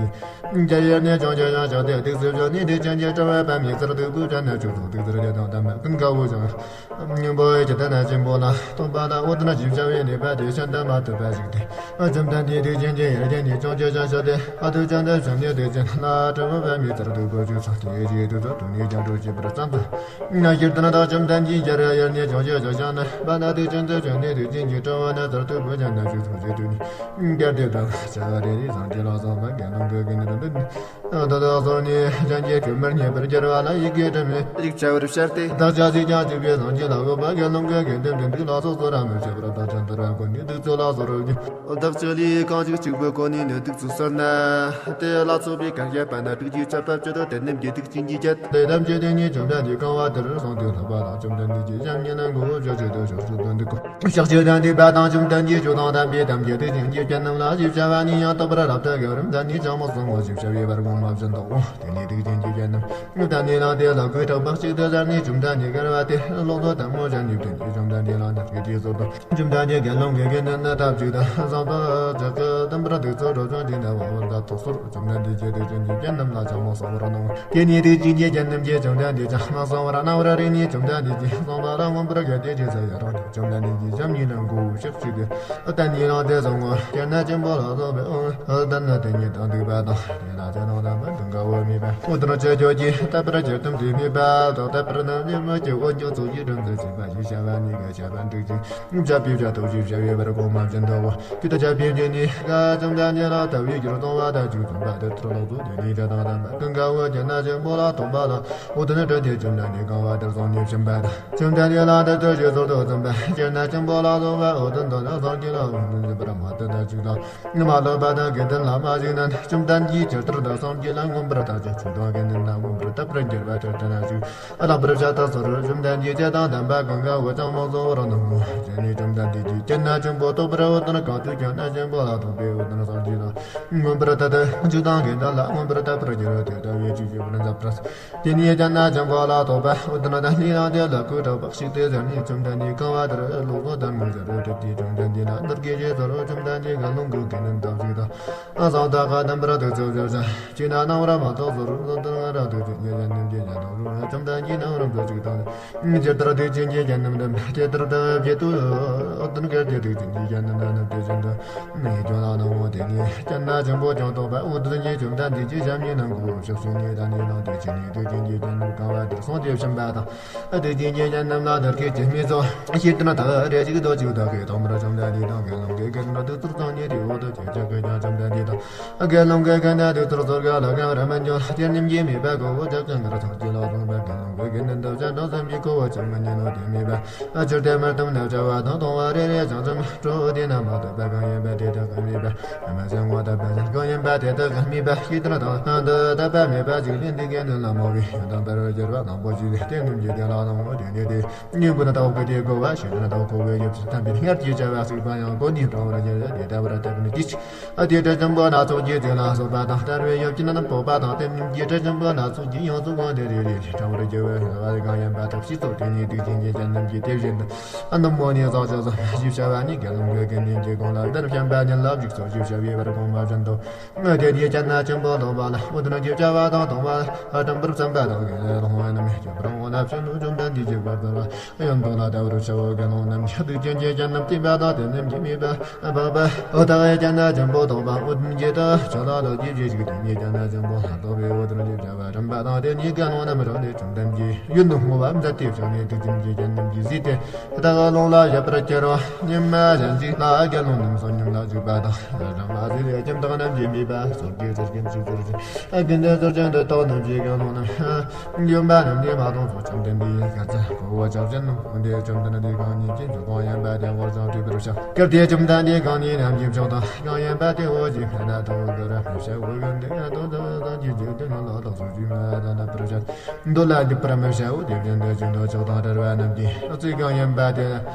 ཀྱིས། དེར་ཡར་ནས་ཅུང་ཟད་ཡང་བཞག་སྟེ། གདུགས་ཚོད་བྱུང་ནས་དུག་ཅན་གྱི་དྲི་བ་པ་མིག་སེར་དུག་པོ་ཅན་ནི་བྱུགས་སོ། གདུགས་ཚོད་བྱེད་དང་ལྡན་པ་ཀུན་དགའ་བོ་ཀྱང་སྙིང་པོ་ཡི་ཇི་ལྟར་ན་ཆེན་པོ་ལ་སྟོན་པ་ལ། འོ་དེ་ན་ཞེས་བྱ་བའི་ནུས་པ་དེ་ཤིན་ཏུ་མ་ཐུབ་པ་ཞིག་སྟེ། བཅོམ་ལྡན་འདས་དུག་ཅན་གྱི་ཡར་བརྒྱན་ནས་ཅུང་ཟད་ཡང་བཞག་སྟེ། ཨ་དུག་ཅན་དུ་བྱུང་ནས་དུག་ཅན་ལ་དྲི་བ་པ་མིག་སེར་དུག་པོ་བྱུགས་སོ། དེའི་རྗེས་དུག་ཚོད་བྱུང་ནས་ཀྱང་གྲོ་བྱས་པར་བརྩམས་སོ། ན་ཞེས་དོན་དག་བཅོམ་ལྡན་འདས་ཀྱིས་ཡར་ནས་ཅུང་ཟད་བཞག་ན་པ་ན་དུག་ཅན་དུ་བྱུང་ནས་དུག་ཅན་གྱི་དྲི་བ་ནི་སེར་དུག་པོ་ཅན་དུ་བྱུགས་སོ་ཞེས་དུག་ནི། དེར་ཐལ་བ་བྱ་བ་རེ་རེ་བཟང་དེ་ལ་སོགས་པ་དགེ་སློང་གི་དགེ་འདུན་དུ་ནི། ད་ལྟ་སོང་ནས་ཅན་གྱི་གོས་མར་རྙེད་པར་འགྱུར་བ་ལ་ཡི་གེ་དྲི་མེད་ཅིག་བྱ་བར་བྱ་སྟེ། བདག་ཅག་སྲིད་ཀྱང་གཅིག་པའི་སངས་རྒྱས་ལ་འོས་པ་དགེ་སློང་གི་དགེ་འདུན་དུ་འདུག་ལ་སོགས་སུ་ར་མི་བྱེད་པར་བདག་ཅག་འདུལ་བར་དཀོན་ནས་གདུགས་ཚོད་ལ་སོགས་རབ་ཀྱིས། བདག་ཅག་ལས་གང་ཞིག་གཅིག་པུ་བཀོད་ནས་ནི་གདུགས་ཚོད་སོང་ན། དེ་ལ་སོགས་པའི་གར་བྱེད་པ་ན་དུག་ཅན་ཆད་པ་ཅི་ཐོབ་དེ་རྣམས་ཀྱིས་དུག་ཅན་གྱི་ཆད་དེ་དམ་ཆོས་དེ་ཉིད་བཅོམ་ལྡན་འདས་གང་བ་དེར་སོང་སྟེ་ལྷག་པ་དང་བཅོམ་ལྡན་འདས་ཀྱི་ཞབས་གཉིས་ལ་མགོ་བོས་ཕྱག་བྱས་ཏེ་ཕྱོགས་སུ་བཏོན་ཏེ། ཕྱག་ཕྱི་དང་འདུས་པ་དང་བཅོམ་ལྡན་འདས་མཆོག་དང་ལྡན་པའི་དམ་ཅན་དུག་ཅན་གྱི་རྒྱན་རྣམས་ལ་ཞེས་བྱ་བ་ནི་ཡང་དག་པར་རབ་ཏུ་གོ་རིམ་ལྡན་ནས་ཅང་མི་གསུང་ངོ་ཞེས་བྱ་བའི་བར་གོང་མ་བཞིན་དུའོ། དེ་ནས་དུག་ཅན་གྱི་རྒྱན་རྣམས་ལྡན་ནས་ལངས་ཏེ་ལག་གིས་བྲག་ཕུག་གཅིག་ཏུ་གཟར་ནས་བཅོམ་ལྡན་འདས་དགའ་བ་དེ་ལོག་ཏུ་ཐལ་མོ་སྦྱར་ནས་བཏོན་ཏེ་བཅོམ་ལྡན་འདས་ལ་འདི་སྐད་ཅེས་གསོལ་ཏོ། བཅོམ་ལྡན་འདས་དགེ་སློང་གི་དགེ་འདུན་ནི་ཐབས་ཅིག་ཏུ་བཟང་པོ་ཅིག་གིས་བསྟན་པར་གདུགས་ཚོད་རབ་བྱུང་དེ་འདྲ་བ་བར་ད་ཐོག་སོར་བཅོམ་ལྡན་འདས་ཀྱིས་དུག་ཅན་གྱི་རྒྱན་རྣམས་ལ་ཅང་མི་གསུང་བར་གནང་། དེ་ནས་དུག་ཅན་གྱི་རྒྱན་རྣམས་ཀྱིས་བཅོམ་ལྡན་འདས་ཀྱང་མ་གསུང་བར་གནང་བར་རིག་ནས་བཅོམ་ལྡན་འདས་ཀྱིས་གསུངས་པ་ལ་མངོན་པར་དགའ་སྟེ་རྗེས་སུ་ཡི་རང་ནས་བཅོམ་ལྡན་འདས་ཀྱི་ཞབས་གཉིས་ལ་མགོ་བོས་ཕྱག་བྱས་ཏེ། བདེན་ནས་ལངས་ཏེ་གསུང་ངོ་། སྤྱིར་ན་ཆེན་པོ་ལ་སོགས་པའི་དབང་། བདེན་ན་དེ་ཉིད་དང་འདུས་པ་དང་། དེ་ལ་དེ་དང་ལྡན་པ་དུག་ལྔ་བོ་མེད་པ། འོ་དེ་ན་ཆོས་ཁྱོད་ཀྱིས་དད་པར་གྱུར་ཏམ་དེ་མེད་པ་དང་། དད་པར་ནི་ཉོན་མོངས་ཀྱི་འོ་ཉོན་ཚོགས་ཀྱིས་གྲུབ་འཛིན་བྱས་པ་ཞེས་བྱ་བ་ནི་གི་བྱ་བ་འགྲིག་ཅིང་། བྱ་བའི་བྱ་ཐོག་ཅེས་བྱ་བའི་བར་གོང་མ་བཞིན་དུའོ། ཁྱོད་དང་བཅས་པའི་རྒྱུད་ནི་བཀའ་བཅོམ་ལྡན་འདས་ལ་ཐལ་བའི་རྒྱུར་གཏོང་བ་དང་། ཅིག་གསུངས་པ་དེ་ལྟར་ལོག་སོ། དེ་ནས་དེ་དང་ལྡན་པ་ཀུན་དགའ་བོས་སྤྱིར་ན་ཆེན་པོ་ལ་ཐོགས་པ་དང་། འོ་དེ་ནི་དྲི་དེས་བཅོམ་ལྡན་འདས་གང་བ་དེར་སོང་ནས་ཕྱིན་པ་དང་། བཅོམ་ལྡན་འདས་ལ་འདི་ལྟར་ཞུས་སོ། དེ་ཙམ་པ་སྤྱིར་ན་ཆེན་པོ་ལ་སོགས་པ་འོ་དེ་འདི་ནི་སངས་རྒྱས་ལ་འོ་དེ་འཛིན་པར་མ་ལྟོས་ན་ཅིག་དང་། མ་ལོག་པ་དང་དགེ་འདུན་ལ་མ་ཞུགས་ན། བཅོམ་ལྡན་གྱིས་ཇི་ལྟར་དུ་སངས་རྒྱས་ལ་མངོན་པར་བལྟ་ཅིང་ཆོས་དང་དགེ་འདུན་ལ་མངོན་པར་དད་པར་འགྱུར་བ་དེ་ལྟར་ན་ཞུགས། ལྷག་པར་བྱ་ཐག་སོར་བཅོམ་ལྡན་གྱིས་དེ་དང་ལྡན་པ་ཀུན་དགའ་བོ་ཅང་མ་གསུང་བར་གནང་ངོ་། དེ་ནས་བཅོམ་ལྡན་འདས་ཀྱིས་སྤྱིར་ན་ཆེན་པོ་རྟོགས་པར་འོ་དེ་ནི་གང་དུ་ཀྱང་ན་ཆེན་པོ་ལ་ཐོགས་པས་འོ་དེ་ནི་སངས་རྒྱས་ལ་མངོན་པར་དད་དེ་ཆོས་དང་དགེ་འདུན་ལ་མངོན་པར་དད་པར་འགྱུར་བ་དེ་ལྟ་བས་ཅི་བྱེད་པར་མཛད་པ། དེ་ནས་སྤྱིར་ན་ཆེན་པོ་ལ་ཐོགས་པ་འོ་དེ་ནི་ལྡན་ནས་ལངས་ཏེ་ལག་གིས་བྲག་ཕུག་གཅིག་ཏུ་གཟར་ནས་བཅོམ་ལྡན་འདས་གང་བ་དེར་ལོག་སོ། ཐལ་མོ་སྦྱར་ཏེ་བཅོམ་ལྡན་འདས་ལ་འདི་སྐད་ཅེས་གསོལ་ཏོ། བཅོམ་ལྡན་འདས་དགེ་སློང་གི་དགེ་འདུན་དམ་ཞིག་དང་། བཟང་དག་གི་རྣམ་པར་གདུགས་ཚོད་བྱ་ཞིང་། ཅི་ན་སྣང་བར་མ་ཐོགས་སོ། རུ་ཟོ་དང་ར་དུག་ཅན་གྱི་རྒྱན་རྣམས་ཀྱིས་ཡང་དག་རུ་བཅོམ་ལྡན་གྱི་སྣང་རུང་དུ་ཅིག་དང་། ཇི་ལྟར་དུག་ཅན་གྱི་རྒྱན་རྣམས་དང་དེ་ལྟར་དུ་བྱེད་དོ། འོ་དེ་ནི་གལ་ཏེ་དུག་ཅན་གྱི་རྒྱན་རྣམས་དང་དེ་བཞིན་དུ་ཡིད་ཀྱང་ལ་སྣང་ངོ་། དེ་ནས་སྤྱིར་ན་ཆེན་པོ་ཀྱང་ཐོགས་པ་འོ་དེ་ནི་བཅོམ་ལྡན་འདས་ཀྱི་ཞབས་གཉིས་ནང་གོ་ཕྱོགས་སུ་ཉེ་དང་ཉེ་ལང་དུ་ཕྱིན་ནས་དུག་ཅན་གྱི་རྒྱན་རྣམས་གང་བ་དེར་སོང་སྟེ་ཕྱིན་པ་དང་། དུག་ཅན་གྱི་རྒྱན་རྣམས་ལ་འདི་སྐད་ཅེས་སྨྲས་སོ། ཤེས་ལྡན་དག་རེ་ཞིག་རྡོ་རྗེ་བདག་གིས་ཐོག་མར་བཅོམ་ལྡན་འདས་དང་དགེ་སློང་གི་དགེ་འདུན་དུ་ཚུར་སོང་ནས་དེ་འོག་ཏུ་ཁྱེད་ཅག་གིས་ཀྱང་བཅོམ་ལྡན་འདས་དང་། དགེ་སློང་གི་དགེ་འདུན་དུ་ཚུར་སོང་ག་ལ་གང་ར་མི་འགྱུར། དེ་རྣམས་ཀྱིས་དམིགས་པ་གོ་བོ་ཅག་ཀྱང་གར་ཐོག་གི་ལ་སོང་བ། དགེ་སློང་གི་དགེ་འདུན་དུ་བྱ་དང་སེམས་ཀྱི་གོ་བོ་ཅང་མི་ཉན་ནོ། དེ་དམིགས་པ་ཅིར་དེ་མི་གཏོང་ན་བྱ་བ་དང་གཏོང་བ་རེ་རེ་བྱང་ཙམ་སྤྲོ་བོ་དེ་ན་མ་ཐོབ་པ་གང་ཡིན་པ་དེ་དག་གི་དམིགས་པ། མ་བྱང་ངོ་ཐོབ་པ་གང་ཡིན་པ་དེ་དག་གི་དམིགས་པ། ཤེས་ལྡན་དག་འདི་དད་པ་མེད་པ་ཅིག་ལས་འདི་དགེ་འདུན་ལ་མོས་པའི་ཡོན་དང་འབར་བར་གྱུར་པ་དང་པོ་ཞིག་ལས། དེ་རྣམས་ཀྱི་དོན་ལ་སྣང་ངོ་། དེ་ནས་དེ་ཉིད་ཀུན་ནི་དག་གི་དེ་གོ་བ་ཤེས་ལྡན་དག་གོ་བའི་ཡོད་ཚད་དམ་པའི་སྔར་གྱི་བྱ་བ་སྲིད་པ་ཡང་གོ་ནས་དྲང་བར་གྱུར་ཏེ། དེ་ལྟ་བུར་དད་པ་ནི་དེ་ཅིག་ཨ་དེ་དྲི་ཞིམ་པོ་སྣ་ཚོགས་ཀྱི་རྫས་ལ་སོགས་པ་དང་དར་བའི་ཡོད་ཀྱི་རྣམས་ཕོག་པ་དང་། དེ་རྣམས་ཀྱི་དྲི་ཞིམ་པོ་སྣ་ཚོགས་ཀྱི་ཡང་སུ་གང་དེ་རེ་རེ་ནས་དྲང་བར་གྱུར་པའི་བ་གང་ཡིན་པ་ཐབས་ཤེས་སོ། དེ་ནས་དུག་ཅན་གྱི་རྒྱན་རྣམས་ཀྱིས་དེ་བཞིན་དུ་ཨ་ནུ་མོ་ནི་བཟང་ཕྱོགས་སུ་ཞེས་བྱ་བ་ནི་དགེ་སློང་གི་དགེ་འདུན་གྱིས་གང་ལ་འདིར་བྱམས་པ་ཉིད་ལ་བཞུགས་སོ་ཞེས་བྱ་བའི་བར་གོང་མ་བཞིན་དུ། དེ་དུས་སྤྱན་ཆེན་པོ་ལྡོག་པ་ལ་འོ་དེ་ནི་བྱ་བ་དང་གཏོང་བ་དྲན་པར་བསམ་པ་དང་དགེ་སློང་རྣམས་སྐྱོབ་པར་འོང་ན་ཕྱིར་ལོག་བཅོམ་ལྡན་འདས་ཀྱི་བཀའ་ལྟར་ཡང་དག་ལ་བལྟ་བར་བྱའོ། དགེ་སློང་རྣམས་ཀྱིས་དུག་ཅན་གྱི་རྒྱན་རྣམས་བསྟིམ་པ་དང་། དེ་རྣམས་ཀྱིས་དམིགས་པ་འཕགས་པ་འོ་ད་སྤྱན་ཆེན་པོ་ལྡོག་པ་འོ་དེ་ཉིད་དུ་ཕྱག་ལ་ལོག་གྱིས་བཞེས་ཤིག་དེ་ནས་སྤྱན་ཆེན་པོ་ལ་ལྡོག་པའི་འོ་དེ་ནི་བྱ་བ། རིམ་པ་དང་དེ་ཉིད་དགེ་སློང་རྣམས་རང་ལས་བྱུང་དམ་གྱི་ཡུལ་དུ་བསྔོ་བ་མཛད་དེ་བྱུང་ནས་དུས་ཀྱི་རྒྱལ་རྣམས་ཀྱིས་གཟིགས་ཏེ་ད་ག་ལུང་ལ་བཞད་པར་བྱ་རོག། ཉི་མ་གཞན་ཞིག་ལ་དགེ་སློང་རྣམས་བསོད་སྙོམས་ལ་བཞུགས་པ་དང་། རང་ལ་གཟིགས་ཏེ་ཁྱིམ་བདག་རྣམས་ཀྱིས་མིད་པ་སོར་གྱི་ཟེར་གྱིན་ཞིག་ཟེར་ཞིང་། ཨ་ཀུན་ཏུ་ཟོར་ཅན་དུ་བཏགས་རྣམས་ཀྱིས་དགེ་སློང་རྣམས་ཡོན་པ་རྣམས་ཀྱིས་མ་མཐོང་ཚུལ། བཅོམ་ལྡན་འདས་ཀྱིས་བཀའ་སྩལ། ཁོ་བོ་ཕྱག་བྱས་ནས་འོངས་ཏེ་བཅོམ་ལྡན་འདས་གང་ཉིད་ཀྱི་ཕྱོགས་གང་ཡིན་པ་དེ་བོར་ཅིང་བྲིས་པར་བྱ། སྐབས་དེར་བཅོམ་ལྡན་འདས་གང་ཉིད་རྣམས་ཀྱི་ཕྱོགས་དང་གང་ཡིན་པ་དེ་འོ་ཞེས་སྨྲས་ན། ཐུབ་དཀའ་རབ་མི་བྱ་བའི་ཡོན་ཏན་དོན་དམ་གྱི་རྗེས་ཟློས་ལ་ལགས་སོ་ཞེས་སྨྲས་ན། བསྟན་པར་བྱ། མདོ་ལ་འཇུག་པར་མི་བྱའོ། དེ་བཞིན་དུ་ཆོས་མདོ་ཕྱོགས་དང་བྲལ་བ་རྣམས་ཀྱི་ཚིག་གང་ཡིན་པ་དེ་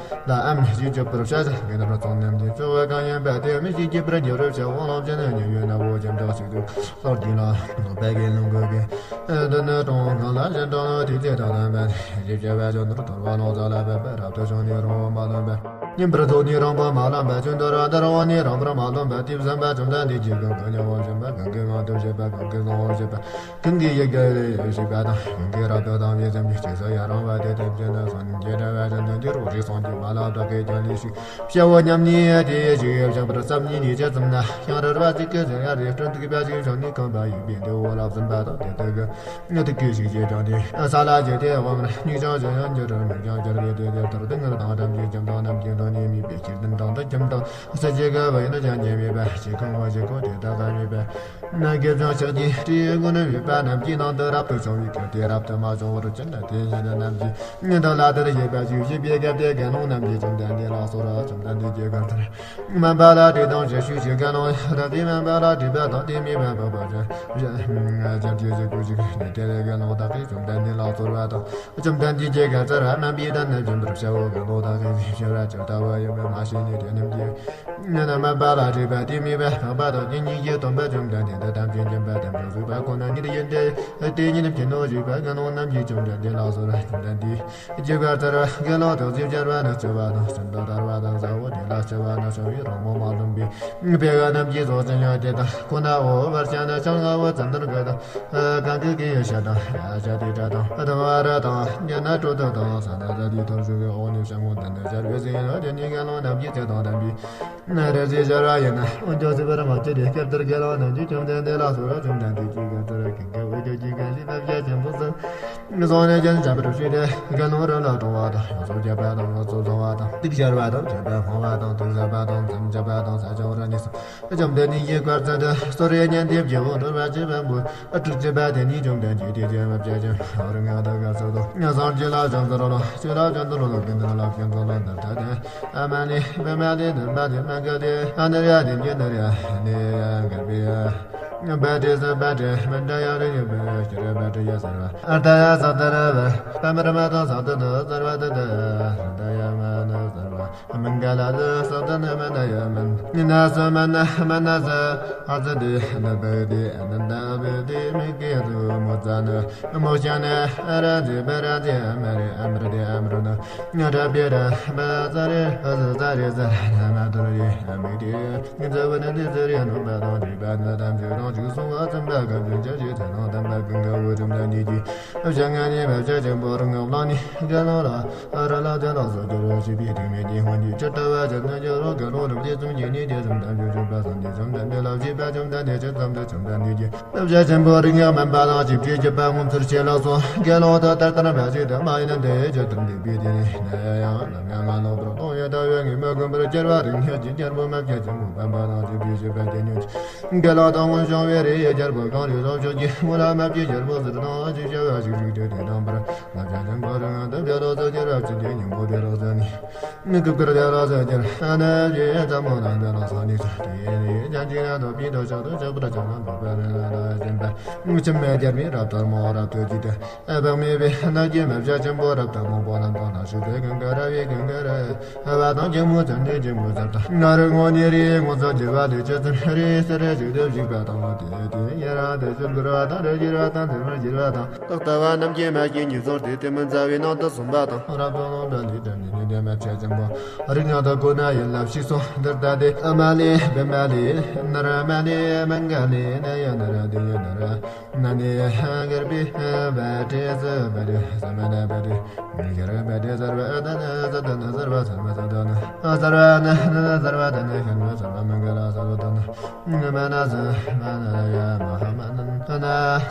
ལའང་ཞེས་བརྗོད་པར་བྱ་ཞིང་། དགེ་འདུན་ཚོགས་རྣམས་ཀྱི་ཕྱོགས་གང་ཡིན་པ་དེའང་ཞེས་བརྗོད་པར་འགྱུར་བར་བྱའོ། རློམ་ཅན་ཉེ་བའི་ནག་པོ་ཁྱིམ་བདག་ཞིག་ཏུ་ལྷོར་གྱིས་ལ་ལོག་པའི་དགེ་སློང་གི་དགེ་འདུན་གྲོང་གང་ལ་གཞན་གྲོང་ལ་དེ་ཚེ་དང་ལྡན་པ་ཞེས་བྱ་བ་ཅོ་ནོར་ཐོར་བ་ལོ་ཙཱ་ལ་ཕེབས་པ། རབ་ཏུ་བྱུང་ནས་རང་པོ་མ་ལོན་པ། ཉན་པར་ཐོགས་ནས་རང་པོ་མ་ལོན་པ། ཅུང་འདོར་བ་འདོར་འོང་ནས་རང་པོར་མ་ལོན་པ། དེ་བསམ་པ་བཅོམ་ལྡན་འདས་ཀྱིས་གང་གིས་མྱ་ངན་བྱིན་པ། གང་གིས་ངང་དུ་བྱེད་པ། གང་གིས་བསླང་བྱེད་པ། གང་གིས་ཡིད་དགའ་བའི་ཞིག་པ་དང་། གང་གིས་རབ་ཏུ་དང་བའི་སེམས་ཀྱིས་ཅི་སུ་ཡང་རུང་བ་དེ་ཐམས་ཅད་ནི་སངས་རྒྱས་འདྲ་བ་ཅན་དུ་འགྱུར་རོ། རིགས་སངས་རྒྱས་མ་ལ་བདག་གིས་ཀྱང་ལེགས་ཤིག་བྱའོ་སྙམ་ནས་དེ་ཞིག་བཞག་པར་བསམ་ནས་ཉིད་ཅེས་བཙུམ་ན། ཡང་རལ་བ་གཅིག་གི་ཟེར་ཡང་རེ་སྤྲིན་ཐིགས་པ་ཞིག་བྱུང་ནས་ཁང་པ་ཡིན་པས་དེ་འོག་ལ་ཟིན་པ་དང་། དེ་དག་གི་ཐིགས་ཀྱི་ཞིག་ཅེས་ཀྱང་དེ་ས་ལ་ཇི་སྟེ་འོང་བར་སྙིགས་ཀྱང་ཞིང་ཡང་འགྱུར་རོ། མིག་ཀྱང་འགྱུར་བས་དེ་དེར་སྡུག་བསྔལ་དང་འགྲམ་གྱི་ཁྱིམ་བདག་རྣམས་ཀྱི་དོན་ནི་མིད་པས་ཁྱིར་ལྡན་དང་དུ་ཁྱིམ་དང་། ས་གཅིག་གི་བུ་ཡིན་ཀྱང་ཉེ་མེད་པ། ཞིང་ཁམས་བ་ཞིག་གོ་དེ་དག་ག་མེད་པ། ན་དགེ་སྦྱོང་ཕྱག་རྒྱའི་སྤྲེའུ་མགོ་ནི་བུས་པ་རྣམས་ཀྱི་ནང་དུ་རབ་ཏུ་བྱུང་བའི་སྐབས་དེ་རབ་ཏུ་མ་བྱུང་བར་གྱུར་ན། དེ་ཡིན་ན་རྣམས་ཀྱིས་ཉིད་དུ་ལ་དེར་བཞེད་པ་ཞིག་བཞེད་པའི་སྐབས་དེ་དགེ་སློང་རྣམས་ཀྱིས་བཅོམ་ལྡན་འདས་ལ་གསོལ་རོ། བཅོམ་ལྡན་འདས་ཀྱིས་གང་ལྟར་སྨན་པ་ལ་དྲིས་དང་ཞེས་ཞུས་ཤིང་། དགེ་སློང་དག་གིས་སྨན་པ་ལ་དྲིས་པ་དང་། དེས་སྨན་པ་འཕགས་པ་སྤྱད་དེ་བཞེས་པ་ཞིག་ནི། དེར་དགེ་སློང་དག་གིས་བཅོམ་ལྡན་འདས་ལ་གསོལ་བ་དང་། བཅོམ་ལྡན་འདས་ཀྱིས་ག་ཙར་སྨན་པའི་དོན་ནི་བྱིན་པར་བྱའོ། དགེ་སློང་དག་གིས་བྱིན་པར་ཇི་ལྟ་བུ་ཡིན་པ་མ་ཤེས་ནས། དེ་རྣམས་ཀྱིས་སྨན་པ་ལ་དྲིས་པ་དེས་སྨན་པ་འཕགས་པ་དང་དེ་ཉིད་ཀྱིས་སྟོན་པ་བཅོམ་ལྡན་འདས་དེ་ཐམས་ཅད་མཁྱེན་པ་ཐམས་ཅད་གཟིགས་པ་ཁོ་ན་ཉིད་ཡིན་ཏེ། དེ་ཉིད་མཁྱེན་ནོ་ཞེས་པ་དགེ་སློང་རྣམས་ཀྱིས་བཅོམ་ལྡན་འདས་ལ་གསོལ། བཅོམ་ལྡན་འདས་ཀྱིས་ག་ཙར་དགེ་སློང་དག་གིས་སྦྱར་བ་ནི་ལྕི་བ་དང་། སྲིན་དུ་བཏབ་པ་དང་ཟ་བོ་དེ་ལ་ལྕི་བ་ནི་བྱུང་བས་རང་པོ་མ་ལོན་པས། དཔེ་ཁ་རྣམས་ཀྱིས་སོགས་ཅི་ཡང་དེ་དག་ཁོ་ན་འོ་བར་བྱ་ན། ཆང་ལ་འོ་ཙན་དན་གི་དང་། གང་གི་གི་ཡོད་ཤ་དང་ཤ་དེ་སྒྲ་དང་། དང་བ་ར་དང་། ཉ་ན་དྲོད་དུ་དང་། ས་ན་ཟ་དེ་ཐོར་ཞུགས་ཀྱི་འོག་ནས་ཤ་མོ་ལྡན་དུ་སྦྱར་བའི་ཟས་ཡིན་ནོ། དེ་ནི་དགེ་སློང་རྣམས་ཀྱི་ཚེ་དང་ལྡན་པའི་རེ་ཞིག་སྦྱར་བ་ཡིན་ན། འོན་ཀྱང་གཟིགས་པར་མ་བྱེད་དེ། སྐབས་དེར་དགེ་སློང་རྣམས་ཀྱིས་བཅོམ་ལྡན་འདས་ཀྱིས་ག་ཙར་གང་གི་འོ་ཀྱང་གཅིག་ག་ཞིག་སྨན་བྱ་ཆེན་པོ་གསུམ་བཟུང་ནས་ཀྱང་བྱ་བར་བྱེད་དེ། དགེ་སློང་རི་ལ་གྲོང་བ་དང་། ཡོངས་སུ་རྒྱས་པ་དང་། ཡོངས་སུ་བཟང་བ་དང་། ཐིག་ཞར་བ་དང་། ཆོད་པ་སྤང་བ་དང་། ཐིག་ཟབ་པ་དང་། མཚམས་འཇོག་པ་དང་། ས་ཆ་བ་ར་ནི་སོ། བཅོམ་ལྡན་འདས་ཀྱིས་བཀའ་སྩལ་ཏེ། གསོལ་རས་སྙན་དེ་བགྱིའོ། འདོད་པ་ཅི་བས་འབུལ། དྲུག་ཅུ་པ་དེ་ཉིད་བཅོམ་ལྡན་གྱིས་དེ་ཚེ་སྨན་བྱ་ཆེན་པོ་རིགས་ལྔ་དག་ག་ཙར་དང་། སངས་རྒྱས་ལ་ཕྱག་འཚལ་ལོ། ཆོས་ལ་ཕྱག་འཚལ་ལོ། དགེ་འདུན་ལ་ཕྱག་འཚལ་ལོ། འདི་ལྟ་སྟེ། ཨ་མ་ཎི་པདྨ་ཏི་ནི་པ་ཏི་མ་ག་ཏི་ཨ་ནི་ར་ཏི་ཉི་ནི་ར་ནི་ཡ་གར་བི་ཡ་བ་ཏི་ས་བ་ཏི་མ་ཏྲ་ཡ་རི་ཡ་བ་ཤི་ར་བ་ཏི་ཡ་སརྦ་ཨརྟ་ཡ་སཏ་ར་བ་པ་མ་ར་མ་ཏ་སཏ་ཏ་སརྦ་ཏ་ཏ་ཧྲ་ཏ་ཡ་མ་ན་སརྦ་མ་ག་ལ་ཏ་སཏ་ན་མ་ན་ཡ་མ་ན་ས་མ་ན་མ་ན་ས་ཨ་ཙ་ཏི་ཨ་ན་བ་ཏི་ཨ་ན་ད་བ་ཏི་མི་ཀི་ཏུ་མོ་ཙ་ན་མོ་ཤ་ན་ཨ་ར་ཏི་བ་ར་ཏི་ཨ་མ་རི་ཨ་མ་ར་ཏི་ཨ་མ་ར་ན་ཉ་ར་བི་ར་བ་ཙ་རི་ཨ་ཙ་ཙ་རི་ཙ་ར་ན་མ་ཏུ་རི་ཨ་མི་ཏི། ཉི་ཚེ་བ་ནི་འདི་ཚེ་རིང་ནོ་པ་དང་བཅས་པ་ནི་ཐམས་ཅད་རང་བཞིན་སོང་བ་ཙམ་པ་ག་བྱུང་ཆ་ཤས་ཚེ་དང་ལྡན་པ་ཀུན་དགའ་བོ་བཅོམ་ལྡན་འདས་ཀྱིས་བྱ་ལྔ་ནི་མ་བྱ་ཆེན་པོ་རིགས་ལྔ་བླངས་ནས་དགེ་སློང་ལ་ར་ལ་དེ་ལ་སོགས་སྦྱོར་བ་བྱེད་པའི་ཐེག་དམན་གྱི་སྔོན་གྱི་ཇི་ལྟ་བ་བྱས་ན་སྦྱོར་རོ། དགེ་སློང་རྣམས་དེ་ཙམ་གྱིས་ནི་དེ་ཙམ་ཐམས་ཅད་བྱུང་བ་སངས་རྒྱས་བཅོམ་ལྡན་འདས་ལ་བྱས་པ་བཅོམ་ལྡན་འདས་ཇི་ཙམ་དུ་བྱོན་པ་འདི་ཀྱི་བྱ་ཆེན་པོ་རིགས་ལྔ་སྨིན་པ་དང་བཅས་པའི་བརྒྱུད་པ་ངོ་མཚར་ཆེ་ལགས་སོ། དགེ་སློང་དག་ལྟར་བསྟན་པ་ཞིག་ཏུ་མ་ཡིན་ཏེ་ཇི་ལྟར་འདས་པའི་དེ་ནི་ན་ཡང་ལམ་ཡང་ང་ལོག་པར་ལྟུང་བའི་ལྟ་བས་ངེས་མི་ཀུན་པར་སྦྱར་བ་རིགས་ལྔ་གྱི་རྒྱལ་པོ་མ་བྱ་ཆེན་པོ་སྨིན་པ་དང་བཅས་པའི་བྱེད་པ་དེ་ཉོན་ཅིག་དགེ་སློང་དག་སྔོན་བྱུང་བའི་རིགས་ཀྱི་རྒྱལ་པོ་གང་རིགས་སུ་བྱུང་གི་སྔོན་ལ་སྨིན་པའི་རྒྱལ་པོ་ཟེར་དང་ཅི་བྱ་བ་ཞིག་རིགས་དེ་དེ་དང་པར་ང་བྱ་ཆེན་པོ་རིགས་ལྔ་དང་བྱ་ལོག་ཏུ་སྦྱར་བ་ཅི་སྟེ་སྙིང་པོ་དེ་ལོག་ཟེར་ནི། ནི་ཀུ་ཀུར་དེ་ལ་ཟེར་གྱུར། ཨ་ནི་ཡེ་ཙམ་མོ་དང་དེ་ལ་སོགས་ནི་ཚུལ་དེ་ཡིན་ནི། ཡང་ཅིག་ན་དོ་པི་དོ་ཤ་དོ་ཤ་པུ་ར་ཅང་ན་དོ་པ་རེ་ལ་ལ་ཞེན་པ། ཆུ་མེ་རྒྱལ་མི་རབ་ཏུ་མོ་རབ་ཏུ་ཇི་ཏེ། ཨ་བག་མེད་པའི་ནགས་ཀྱི་མ་བྱ་ཆེན་པོ་རབ་ཏུ་མོ་པོ་ལ་དོ་ལ་ཞུ་བའི་གང་ག་ར་བའི་གང་ག་ར། ཨ་བ་དང་ཇི་མོ་ཙམ་ནི་ཇི་མོ་ཙམ་དང་། ང་རི་ངོ་ནི་རི་ངོ་ཙམ་ཇི་བ་ལི་ཅི་ཙམ་རི་སི་རི་ཞིག་ཏུ་བཞུགས་པ་དང་དེ་དེ་ཡ་ར་དེ་ཞུ་གུར་བ་དང་རི་གྱིར་བ་དང་དེ་མར་གྱིར་བ་དང་། ཏག་ཏ་བ་རྣམས་ཀྱིས་མ་སྐྱེས་ཉིད་ཚོར་ཏེ་དེ་མི་མཛའ་བའི་ནང་དུ་སོང་པ་དང་། རབ་ཏུ་ལོངས་པ་ལས་དེ་ནི་ཉིད་དེ་མ་བྱ་ཆེན་པོ་རིགས་ལྔ་དང་ཀུན་ན་ཡིན་ལ་ཕྱིས་སོ། འདིར་ལྟ་སྟེ་ཨ་མ་ལས་བི་མ་ལས་ནར་མ་ལས་མ་ག་ལས་ན་ཡ་ན་ར་དེ་ཡ་ན་ར་ན་ནི་གར་པི་བ་ཏྲེ་ས་བ་རི་ས་མ་ན་བ་རི་ཤ་ར་བ་ཏྲེ་སར་བ་ད་ན་ས་ད་ན་སར་བ་སར་བ་ས་ད་ན་སར་བ་ན་ན་སར་བ་ད་ན་ཤ་ར་བ་སར་བ་མ་ག་ལ་ས་བ་ད་ན། མ་ན་ས་མ་ན་ཡ་མ་ཧ་མ་ན་ན་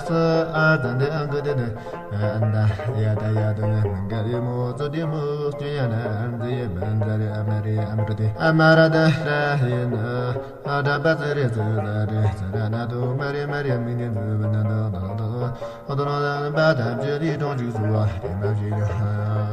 ས་ཨ་ འདི་ཨང་ཀི་དེ་ནི་ཨན་ད་ཡ་ད་ཡ་ད་ན་ག་རི་མོ་ཙོ་དེ་མོ་ཅི་ཡ་ན་ཨན་ཛི་ཡ་བན་ཛ་རི་ཨ་མ་རི་ཨ་མ་རི་དེ་ཨ་མ་ར་ད་ར་ཧི་ན་ཨ་ད་པ་ཙི་རི་ཙི་ཛ་རི་ཙི་ར་ན་དོ་མ་རི་མ་རི་མི་ནི་ཛི་བ་ན་ད་ད་ད་ད་ཨ་ད་ན་ད་པ་ད་ཅི་རི་ཀྲོང་ཅི་ཟུ་བ་དེ་མ་ཅི་ཡ་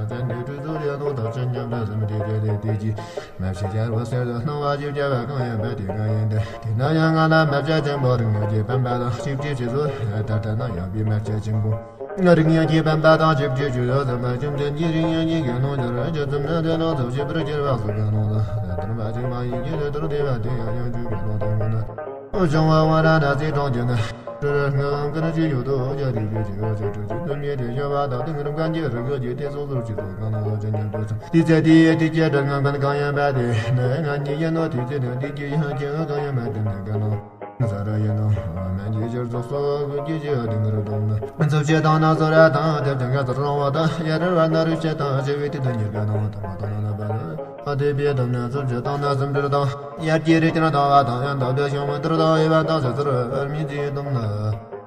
ཙན་དེ་ཀྲུ་ཙུ་རི་ཨ་ནོ་ད་ཅི་ཉམ་ད་ཟམ་དེ་དེ་དེ་དེ་ཅི། མ་བྱེད་བྱ་བ་སེལ་དུ་སྣང་བ་ཞིབ་བྱ་བ་གང་ཡིན་པ་དེ་གང་ཡིན་ཏེ། དེ་ན་ཡང་ང་ལ་མ་བྱ་ཆེན་པོ་རིགས་ངེས་ཀྱི་བམ་པ་དང་ཞིབ་ཅིག་ཞིག་སུ་ད་ལྟ་ན་ཡང་བི་མ་བྱ་ཆེན་པོ། རིགས་ངེས་ཀྱི་བམ་པ་དང་ཞིབ་ཅིག་ཞུ་ཡོད་ཟེར་མ་ཞིབ་ཅན་གྱི་རིགས་ངེས་ཀྱི་དགེ་སློང་འབྱོར་བ་ཇི་ཙམ་ན་དེ་ལ་ཚོགས་ཞིབ་པར་གྱུར་བ་སུ་དགེ་སློང་ལ་དེ་ལྟར་མ་བྱེད་མ་ཡིན་གྱི་དེ་ལྟར་དེ་བ་དེ་ཡང་ཡང་གྱུར་དགེ་སློང་དང་མིན་ན། བྱུང་བ་དབང་ར་ན་སྲིད་གྲོང་ཁྱེར་ན། རང་ཀུན་གྱི་ཡུལ་དུ་རྒྱ་རིག་པའི་ཆེ་བ་ཆེ་ཕྲུག་ཅིག་ཏུ་ཉེ་དེ་བྱ་བ་དང་དེང་རབས་གང་གི་རིག་གི་དེ་སོ་སོར་ཅི་སོ་གང་ལ་ལ་ཅི་ཉམས་དུ་སོང་། དེ་ཚེ་དེའི་དེ་སྐྱེ་དྲག་ངང་གིས་གང་ཡིན་པ་དེ་ནི་ང་ཉིད་ཡིན་ནོ། དེ་ཚེ་ནི་དེ་སྐྱེ་ཡང་སྐྱེ་བ་གང་ཡིན་པ་དེ་ནི་ག་ནོ། ས་ར་ཡིན་ནོ། སྨན་གྱི་ཆར་ཚོགས་སོགས་ཀྱི་ཆེ་བ་དེང་རབས་དང་ནི། འཚུབ་བྱེད་དང་ན་སོ་ར་དང་དེ་བྱང་ག་ཚུར་རོང་བ་དང་ཡ་ར་བ་ན་རུ་བྱེད་དང་ཆེ་བའི་དེ་དུ་ཉེར་ག་ནོ། དང་མ་དང་ན་ན་བ་ལ། ཨ་དེ་བའི་དམ་ནི་ཚུར་བྱེད་དང་ན་སེམས་འདྲེར་དང་། ཡར་གྱི་རིགས་ཀྱང་དང་བ་དང་ཡང་དག་པའི་ཤིང་མི་འདིར་དང་ཡེ་བ་དང་ཟེར་ཚུར་བར་མི་འཛིན་དམ་ནི།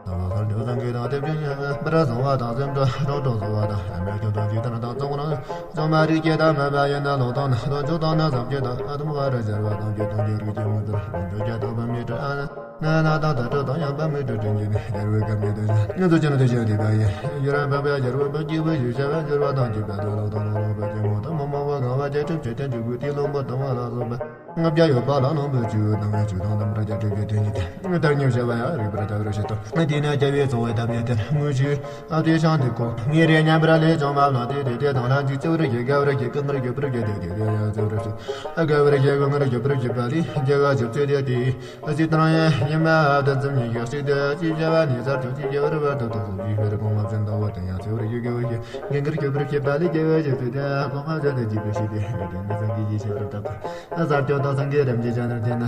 དང་བ་ཁར་འཇུག་སེང་གེ་དང་དེ་བཞིན་ཡང་བར་བཟང་བ་དང་སེམས་འདྲ་གྲོགས་གྲོགས་བཟོ་བ་དང་ཨ་མའི་ཁྱོད་དང་ཇི་ལྟར་དང་གཙང་བོ་ན་ཚང་མ་རིགས་སྐྱེ་དང་མ་པ་ཡིན་ན་ལོག་དང་ན་དང་འཇུག་དང་ན་བཟང་སྐྱེ་དང་ཨ་དམ་བ་ར་སྦྱར་བ་དང་སྐྱེ་དང་སྐྱེ་རིགས་སྐྱེ་མི་འདིར་དང་འཇུག་སྐྱེ་དང་བ་མི་འདྲ་ཨ་ན། ན་ན་དང་ད་སྤྲོ་དང་ཡང་པ་མི་སྤྲོ་དྲིན་གྱི་ནི་རྒྱལ་བའི་སྐབས་ཉིད་དུ་བཞིན་ང་ཚོ་ཅི་ནི་དེ་བ་ཡིན། ཡུ་ར་འཕགས་པའི་རྒྱལ་པོ་པ་སྐྱེས་བུ་ཞེས་བྱ་བ་འགྱུར་བ་དང་བཅས་པ་དུ་ལོག་དང་ལོག་ལོག་པ་སྐྱེ་མོ་དང་མ་མ་བ་གང་བ་བཅས་ཁྲིམས་བཅས་ཏེ་འཇུག་པའི་དེ་ལོངས་པ་དང་བ་ལ་སོགས་པ་ལྔ་བརྒྱ་ཡོད་པ་ལ་ལོངས་པའི་བཅུད་དང་བའི་བཅུད་དང་ལམ་ར་རྒྱ་སྤྲོས་ཀྱི་དོན་ཉིད་དེ་ལྟར་ཉམས་བྱ་བ་ཡང་རིག་པར་ལྟ་བར་བྱེད་དོ། དེས་ན་རྒྱལ་བའི་གསུང་བའི་གཏམ་ཉིད་དེར་དངོས་གཞི། ཨ་དེ་ཤང་དེ་ཀོ། ངེས་རེ་མཉམ་པར་ལས་བྱུང་བ་ལ་དེ་དེ་དེ་དང་ལྷན་ཅིག་བརྩེ་བར་བྱེད། དགའ་བར་བྱེད། བསྐུལ་མར་བརྗོད་པར་བྱེད་དེ་དེ་དེ་ཡང་བརྩེ་བར་བྱེད། དགའ་བར་བྱེད། བསྐུལ་མར་བརྗོད་པར་བྱེད་པ་ལས་དགེ་བ་ཞིག་བརྩེ་དེ་དེ། ཨ་ཅི་དང་ཡང་ཉི་མ་ཨ་དང་ཙམ་ཉིད་ཀྱང་གཅིག་དེ་ཅི་བྱ་བ་ནི་གསར་བྱུང་ཅི་བྱ་བར་བར་དུ་དུ་དུ་ཅི་བར་གོང་མ་བྱོན་དང་བ་དང་ཡང་བརྩེ་བར་བྱེད་དགེ་བ་ཞིག་ངན་གར་བརྗོད་པར་བྱེད་པ་ལས་དགེ་བ་ཞིག་བརྩེ་དེ་གོང་མ་བྱོན་དེ་ཅི་བར་ཞིག་དེ་དེ་ནི་སངས་རྒྱས་ཀྱི་ཞིང་རབ་བཏབ་པ། གསར་བྱུང་དང་སངས་རྒྱས་རིམ་གྱིས་བྱོན་ནས་དེ་ན་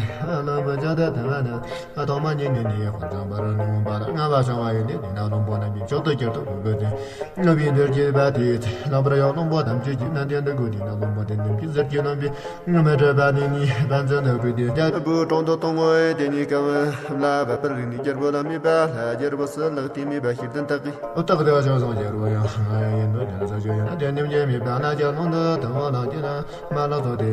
ལམ་བུ་བྱོན་དེ་དེ་བ་ནི། ཐོག་མ་ཉིད་ནས་ནི་དཔལ་འབྱུང་བར་ནི་འོངས་པ་ལ་ལྔ་བ་བྱུང་བ་ཡིན་ཏེ། དེ་ན་བློན་པོ་རྣམས་ཀྱིས་མཆོག་ཏུ་གྱུར་ཏོ་གུས་པས་དེ། ལྔ་བའི་འདིར་གྱུར་པ་དེའི་ཚེ་ལྷག་པར་ཡང་བློན་པོ་ཐམས་ཅད་ཀྱིས་ནན་ཏན་དུ་གུས་ཏེ་ན་བློན་པོ་དེ་རྣམས་ཀྱིས་ཟུར་གྱིས་བསྣམས་པའི་མི་འདྲ་བ་ནི་ནི་བན་ཚོན་དུ་བུད་དེ་རྒྱལ་པོའི་དྲུང་དུ་གཏོང་ངོ་། དེ་ནི་སྐབས་ལ་བབ་པར་རིགས་ནི་རྒྱལ་པོ་ལ་མི་པ་ལ་རྒྱལ་པོ་སུ་ལག་དེ་མི་པ་ཤིབ་ཏུ་བཏགས་ཏེ། བཏགས་ཏེ་བ་ཤོག་སོང་རྒྱལ་པོ་ཡང་ཡིན་ནོ་རྒྱལ་ས་ཞོ་ཡིན་ན་དེ་རྣམས་ཀྱིས་མི་པ་ལ་རྒྱལ་ལོང་དུ་དུ་བ་ལ་ཀྱི་ན། མ་ལ་སོགས་ཏེ།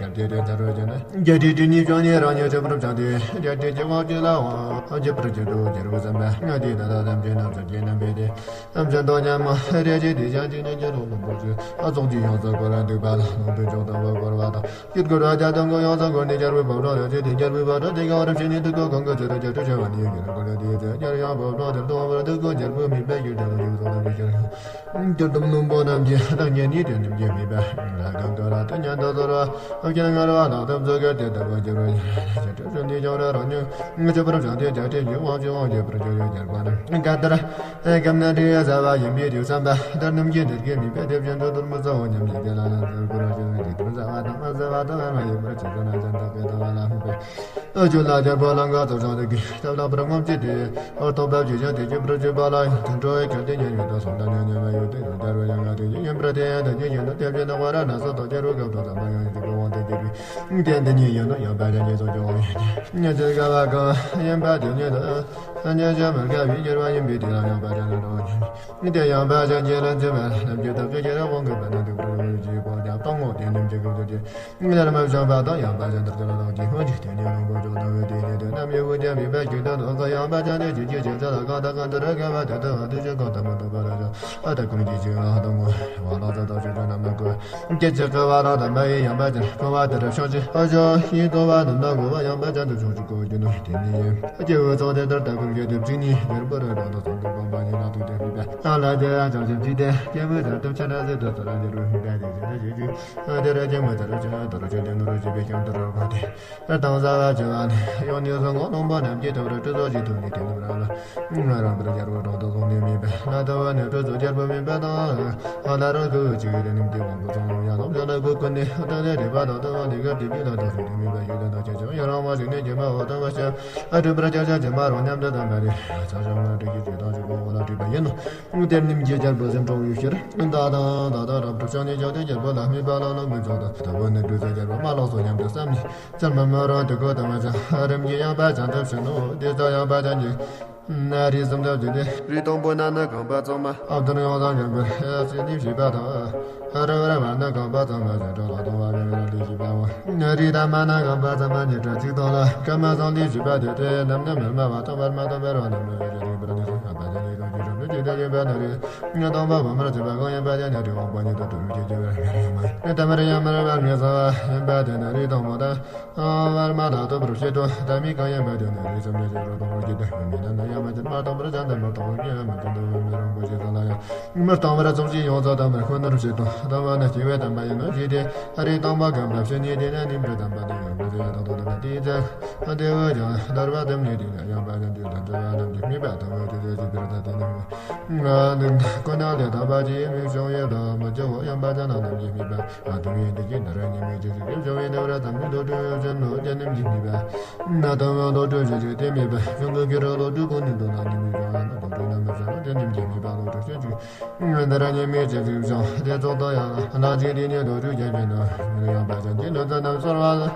རྒྱལ་སྲས་དེ་མཐར་བྱོན་ནས། རྒྱལ་སྲས་དེ་ཉིད་བྱོན་ནས་རང་ཉིད་ཆོས་པར་བྱང་སྟེ། རྒྱལ་སྲས་ཀྱི་དབང་ཕྱུག་ལ་དབང་བགྱིད་པར་གྱུར་ཏོ། རྒྱལ་པོ་བསམ་པས་ང་དེ་ད་ལྟ་ཐམས་ཅད་རྣམས་སུ་སྐྱེས་རྣམ་པས་ཏེ། ཐམས་ཅད་དོ་མཉམ་མོ་རེ་ཞིག་དེ་ཞག་གཅིག་ནས་རྒྱལ་པོ་ལོངས་པོ་ཆོས་ཨ་ཚོགས་ཀྱི་ཡང་རྩལ་བསྐོར་བ་འདུག་པ་ལ་ལུང་དུ་འཇོག་དང་བ་བསྐོར་བ་དང་། ཡུལ་བསྐོར་བ་རྒྱ་དང་གོ་ཡང་རྩལ་བསྐོར་ནས་རྒྱལ་པོའི་བབ་ལོག་ལ་བྱས་ཏེ། རྒྱལ་པོའི་བབ་ལོག་དེ་གང་རབ་བྱས་ནས་འདུག་གོ་གང་གི་ཚེ་རུ་རྒྱལ་པོ་བྱ་བ་ནི་ཡོད་ཀྱང་རྒྱལ་ཡང་བབ་ལོག་དེར་དུ་བར་འདུག་གོ་རྒྱལ་པོ་མི་པའི་ཡུལ་དང་ཡུལ་སོགས་ལ་བྱས་ཀྱང་། དུར་དུམ་ལུང་པོ་རྣམས་ཀྱི་བདག་ཉིད་ནི་དེ་རྣམས་ཀྱི་མི་པ་ལ་གང་དུ་ལ་དུ་ཉན་དུ་ཟོར་བ་ཨབ་ཀྱང་ངར་བ་ལག་ཏུ་བཙུགས་ཀྱང་དེ་ལྟ་བུ་འགྱུར་བ་ཡིན་ཞེས་དྲིས་ནས་ཀྱང་ར་རང་ཉིད་ཆོས་པར་བྱང་སྟེ་རྒྱ་སྟེང་གི་དབང་ཆེ་དབང་རྒྱས་པར་གྱུར་ཡོད་རྒྱལ་པོ་རྣམས་ག་ལྟར་སྐབས་ན་དྲི་ཡ་ཟ་བ་ཡིན་པའི་དུས་བསམ་པ་དུར་རྣམས་ཀྱི་འདིར་གྱི་མི་པ་དེ་བཞིན་དུ་དུར་མི་ཟ་བ་ཉམས་ཀྱི་དེ་ལ་ལ་འཛིན་དགོས་ར་ཞེས་ནས་དུར་ཟ་བ་དང་མ་ཟ་བ་དང་ཨ་མ་ཡིན་པར་བྱེད་ཟ་ན་ཅན་དག་གི་དང་བ་ལ་ཧུ་པའི། ཨ་ཇོ་ལ་རྒྱལ་པོ་ལ་འགའ་ཚོགས་བྱང་དུ་གི་སྟབས་ལ་པར་ངོམ་ཅི་སྟེ། ཨོ་ཐོབ་པ་ཇི་བཞིན་དེ་སྐྱེ་བར་བྱེད་པ་ལ་ཡང་དུད་འགྲོ་བའི་གལ་ཏེ་ཉན་ཡོད་དང་སོང་ལྟ་ཉན་ཉན་མ་ཡོད་དེ་ཡང་རྒྱལ་བའི་ཡང་ང་དེ་ཉིད་ཡིན་པར་དེ་ཡང་དེ་ཉིད་ཡིན་ནོ། དེ་བཞིན་དུ་ཝ་ར་ན་སོ་དང་རྒྱལ་བའི་སྐབས་དང་ས་མ་ཡང་ཡིན་དེ་ཀོ་དབང་དུ་བགྱིད་པའི་རྟེན་དེ་ཉིད་ཡིན་ནོ། ཡང་པ་ཅན་གྱི་ཚོགས་ཀྱི་དབང་ཡིན་ཏེ། ཉན་ཅིག་དགའ་བ་གང་ཡིན་པ་དེ་ཉིད་དུ་ཉན་ཅིག་མི་དགའ་བའི་འགྱུར་བ་ཡིན་པས་དེ་ལ་ཡང་པ་ཅན་ལ་འགྲོ་བ་ཉིད་དེ་ཡང་པ་ཅན་གྱི་ལན་ཚེ་བ་རྣམས་ཀྱི་ཐབས་ཀྱི་རྒྱལ་དབང་གི་བར་ན་འདུག་པར་འོས་ཀྱི་གོ་ཀྱང་སྟོང་ངོ་། དེ་རྣམས་ཀྱི་སྐབས་དུ་དེ། ལར་མ་བྱུང་བ་དང་ཡང་པ་ཅན་དུ་སྐྱོར་ལ་དང་གི་ཧོན་གྱི་དེ་ཉིད་ལོངས་པོ་ཅོག་དང་བའི་དེ་ཉིད་དུ་རྣམ་དབྱེ་དབུ་རྒྱན་མིན་པ་ཞིག་ཏུ་དོགས་ཀ་ཡང་པ་ཅན་དུ་ཞིག་གི་ཞིག་ཚད་ལ་གང་དང་གང་དུ་ར་དགའ་བ་དེ་དུ་བ་དུ་ཞིག་གང་དུ་མ་དོགས་པ་ར་ཞོ་ཨ་ཏ་ཀུན་གྱི་ཞིག་ལ་དང་ངོ་བ་ལ་ཙ་དང་ཞིག་ཏུ་རྣམ་པ་ཀུ་སྐད་ཅིག་གི་བ་དང་དམ་པ་ཡི་ཡང་པ་ཅན་ཀུ་བ་དུ་ར་ཤོང་ཅི་ཨ་ཞོ་ཡིན་དོ་བ་དུ་མ་གོ་བ་ཡང་པ་ཅན་དུ་ཤོང་ཅི་གོ་རྒྱུ་ནོ། དེ་ཉིད་ཡིན་སྐྱེ་བོ་ཚོགས་དེ་ལྟར་ཏ་ཀུན་གྱི་དེ་བཅུ་གཉིས་རྒྱལ་པོ་ར་དང་དུ་ཚོགས་འདུ་སྤངས་པ་ཉིད་ལ་ཐུག་སྟེ་ཕུལ་བས་ཨ་ལ་དེ་ཡང་བྱང་ཆུབ་ཅི་སྟེ་སྐྱེ་བོའི་ཚར་དུ་ཆ་ན་ཟེར་དུ་ཚུ་ར་འགྱུར་བའི་ཧུན་ཏ་དེ་ཟེར་ན་ཞེས་བརྗོད། དེ་ར་ཅན་མ་དེ་ར་ཅན་དུ་ར་ཅན་དེ་ནོ་ར་ཅི་བའི་ཤམ་དུ་ར་གོ་དེ། དང་ཟ་བ་ཅི་བ་ནི་ཡོང་ནི་སོ་ངོ་ལོང་པོ་རྣམས་ཀྱི་ཐུབ་ར་སྤྲུལ་ཚོགས་ཀྱི་ཐུགས་ནི་དེ་ནི་ར་ལ། ང་རང་པར་རྒྱལ་པོ་གྲོང་དུ་སོང་ནི་མིན་པས་ན་ད་བ་ནི་སྤྲུལ་ཚོགས་རྒྱལ་པོ་མིན་པ་དང་། ཨ་ལ་རང་གི་ཅི་གི་རེ་ནིམ་གྱི་དབང་པོ་ཚོང་ཡང་ལོག་ལ་ལ་གོ་ཀུན་ནི་ད་ནི་རེ་བ་དང་ད་བ་ནི་གར་དེ་ཀྱི་ལ་དོ་སུ་དེ་མིན་པ་ཡོད་དེ་ན་ཁྱེད་ཅག་ཡང་རང་མ་ཞིག་ནི་ཀྱི་མ་བ་དང་བ་ཤ་ཨ་སྤྲུལ་པར་ཅག་ཅག་ཅི་མ་རང་མཉམ་དུ་དམ་པ་རེ་ཚ་ཞང་ང་འདྲི་ཀྱི་ཅི་དང་ཅི་གོ་བ་ལ་སྤྲུལ་པ་ཡིན་ནོ། དེར་ནིམ་གྱི་རྒྱལ་པོ་སེམས་ཁྲོ་བའི་ཕྱིར། ད་དང་ད་ད་རབ་ཏུ་བྱང་ནས་བྱང་སྟེ་རྒྱལ་པོ་ལ་དམིགས་པ་ལ་ལམ་མི་འཇོག་ཏུ་ད་བོ་ནི་སྤྲུལ་ཚོགས་རྒྱལ་པོ་མ་ལོག་སོ་སྙམ་དུ་བསམ་ནས་ཚར་མ་མ་རང་དུ་གོ་དམ་བ་ཅན་རིམ་གྱིས་ཡང་པ་ཅན་དུ་ཕྱིན་ནོ། དེ་ཚོ་ཡང་པ་ཅན་གྱི་ ན་རིགས་སུམ་ཅུ་བརྒྱད་དེ། རིགས་དང་པོ་ན་ནི་རྐང་པ་གཙང་མ། ཨ་བདུན་ཡོངས་སུ་གང་བར་ཡ་ཞེས་ནི་བྱས་པ་དང་། ཨ་རི་བར་བར་ན་རྐང་པ་གཙང་མ་ཞེས་གྲགས་ལ་གཏོང་བ་གང་བར་ལས་བྱས་པའོ། ན་རིགས་ཐ་མ་ན་རྐང་པ་གཙང་མ་ཉིས་བརྒྱ་གཅིག་དང་ལ་སྐར་མ་གསུམ་ལས་བྱས་པ་དེ་དེ་རྣམས་ནི་མི་སྨྲ་བ་དང་བར་མ་དང་བར་བ་རྣམས་ནི་རིགས་པར་ནི་སོང་ཡང་པ་དང་ཉིད་དང་རྒྱུ་གྲུབ་ནི་ཇི་ལྟར་ཡིན་པ་ན་རེ། ངན་དང་བ་བུ་མར་བྱས་པ་གང་ཡིན་པ་དེ་ནི་རིགས་དབང་པོ་ཉིད་དུ་གྲུབ་རྒྱུ་ཇི་བར་ངན་ཡང་མ་ཡིན། ཐ་མར་ཡང་མར་བར་ངན་སོང་ཡིན་པ་དེ་ནི་རིགས་དང་པོ་དང་། བར་མ་ལ་ལྟོས་པར་བྱེད་དོ། ཐ་མའི་གང་ཡིན་པ་དེ་ནི་རིགས་སུམ་ཅུ་བཞི་རུ་གཏོང་བར་བྱེད་དོ། མི་རྣམས་ནི་ཡང་མ་བྱེད་མ་བཏང་བར་བྱ་འདི་མི་བཏང་བར་སྐྱེ་བ་མི་འཛིན་དུ་མི་རུང་བ་ཞེས་བྱ་ལ་ཡང་མི་བཏང་བར་ཚོགས་ཀྱི་ཡོངས་སུ་དག་པར་ཁོ་ནར་བྱེད་དོ། ལྟ་བ་ནི་སྐྱེ་བའི་དམ་པ་ཡིན་ནོ་ཞེས་ཏེ། ཨ་རིགས་དང་པོ་གང་བ་བྱེད་ནས་དེ་ནི་ནིམ་པར་དམ་པ་ནི་ཡོད་པར་བྱེད་དང་དོན་དུ་ནི་དེའི་ཚེ། ཨ་དེ་བས་ཀྱང་འདར་བ་དམ་ནས་དེ་ནི་ཡང་པ་ཅན་གྱི་ལྷ་འདྲ་བ་རྣམས་ཀྱི་དམིགས་པ་དང་བ་དེ་ཚེ་ཅི་ལྟར་ད་དེ་ནི་ང་ནི་ཀུན་སློང་ལས་དམ་པ་ཅིའི་མིག་བྱུང་ཡོད་དམ་མི་བྱུང་ཡང་པ་ཅན་རྣམས་ཀྱི་དམིགས་པ། ཨ་དུ་བའི་འདི་ཀྱི་ནི་ར་ཉི་མའི་རྗེས་སུ་སྐྱེ་བྱུང་བའི་ནི་བ་ར་དམ་ནི་ལོ་དྲུག་ཅན་ནོ་ཅན་ནིམ་གྱི་ནི་བ། ན་དམ་བ་ལོ་དྲུག་ཅན་གྱི་དེ་མེད་པ་བྱུང་གི་ཀྱི་ར་ལོ་དྲུག་གོང་ནི་འདུག་ན་ཉི་མའི་བྱུང་ན་ལོ་དྲུག་ན་མི་བྱུང་ན་དེ་ནིམ་གྱི་ནི་བ་ལོ་དྲུག་ཅན་གྱི་ནི་ར་ཉི་མའི་རྗེས་སུ་བྱུང་དེ་ཚོགས་དང་ཡང་ན་གཅིག་དེ་ནི་ལོ་དྲུག་ཅན་གྱི་ནི་ཡང་པ་ཅན་གྱི་ནི་ཚ་རྣམས་གསོལ་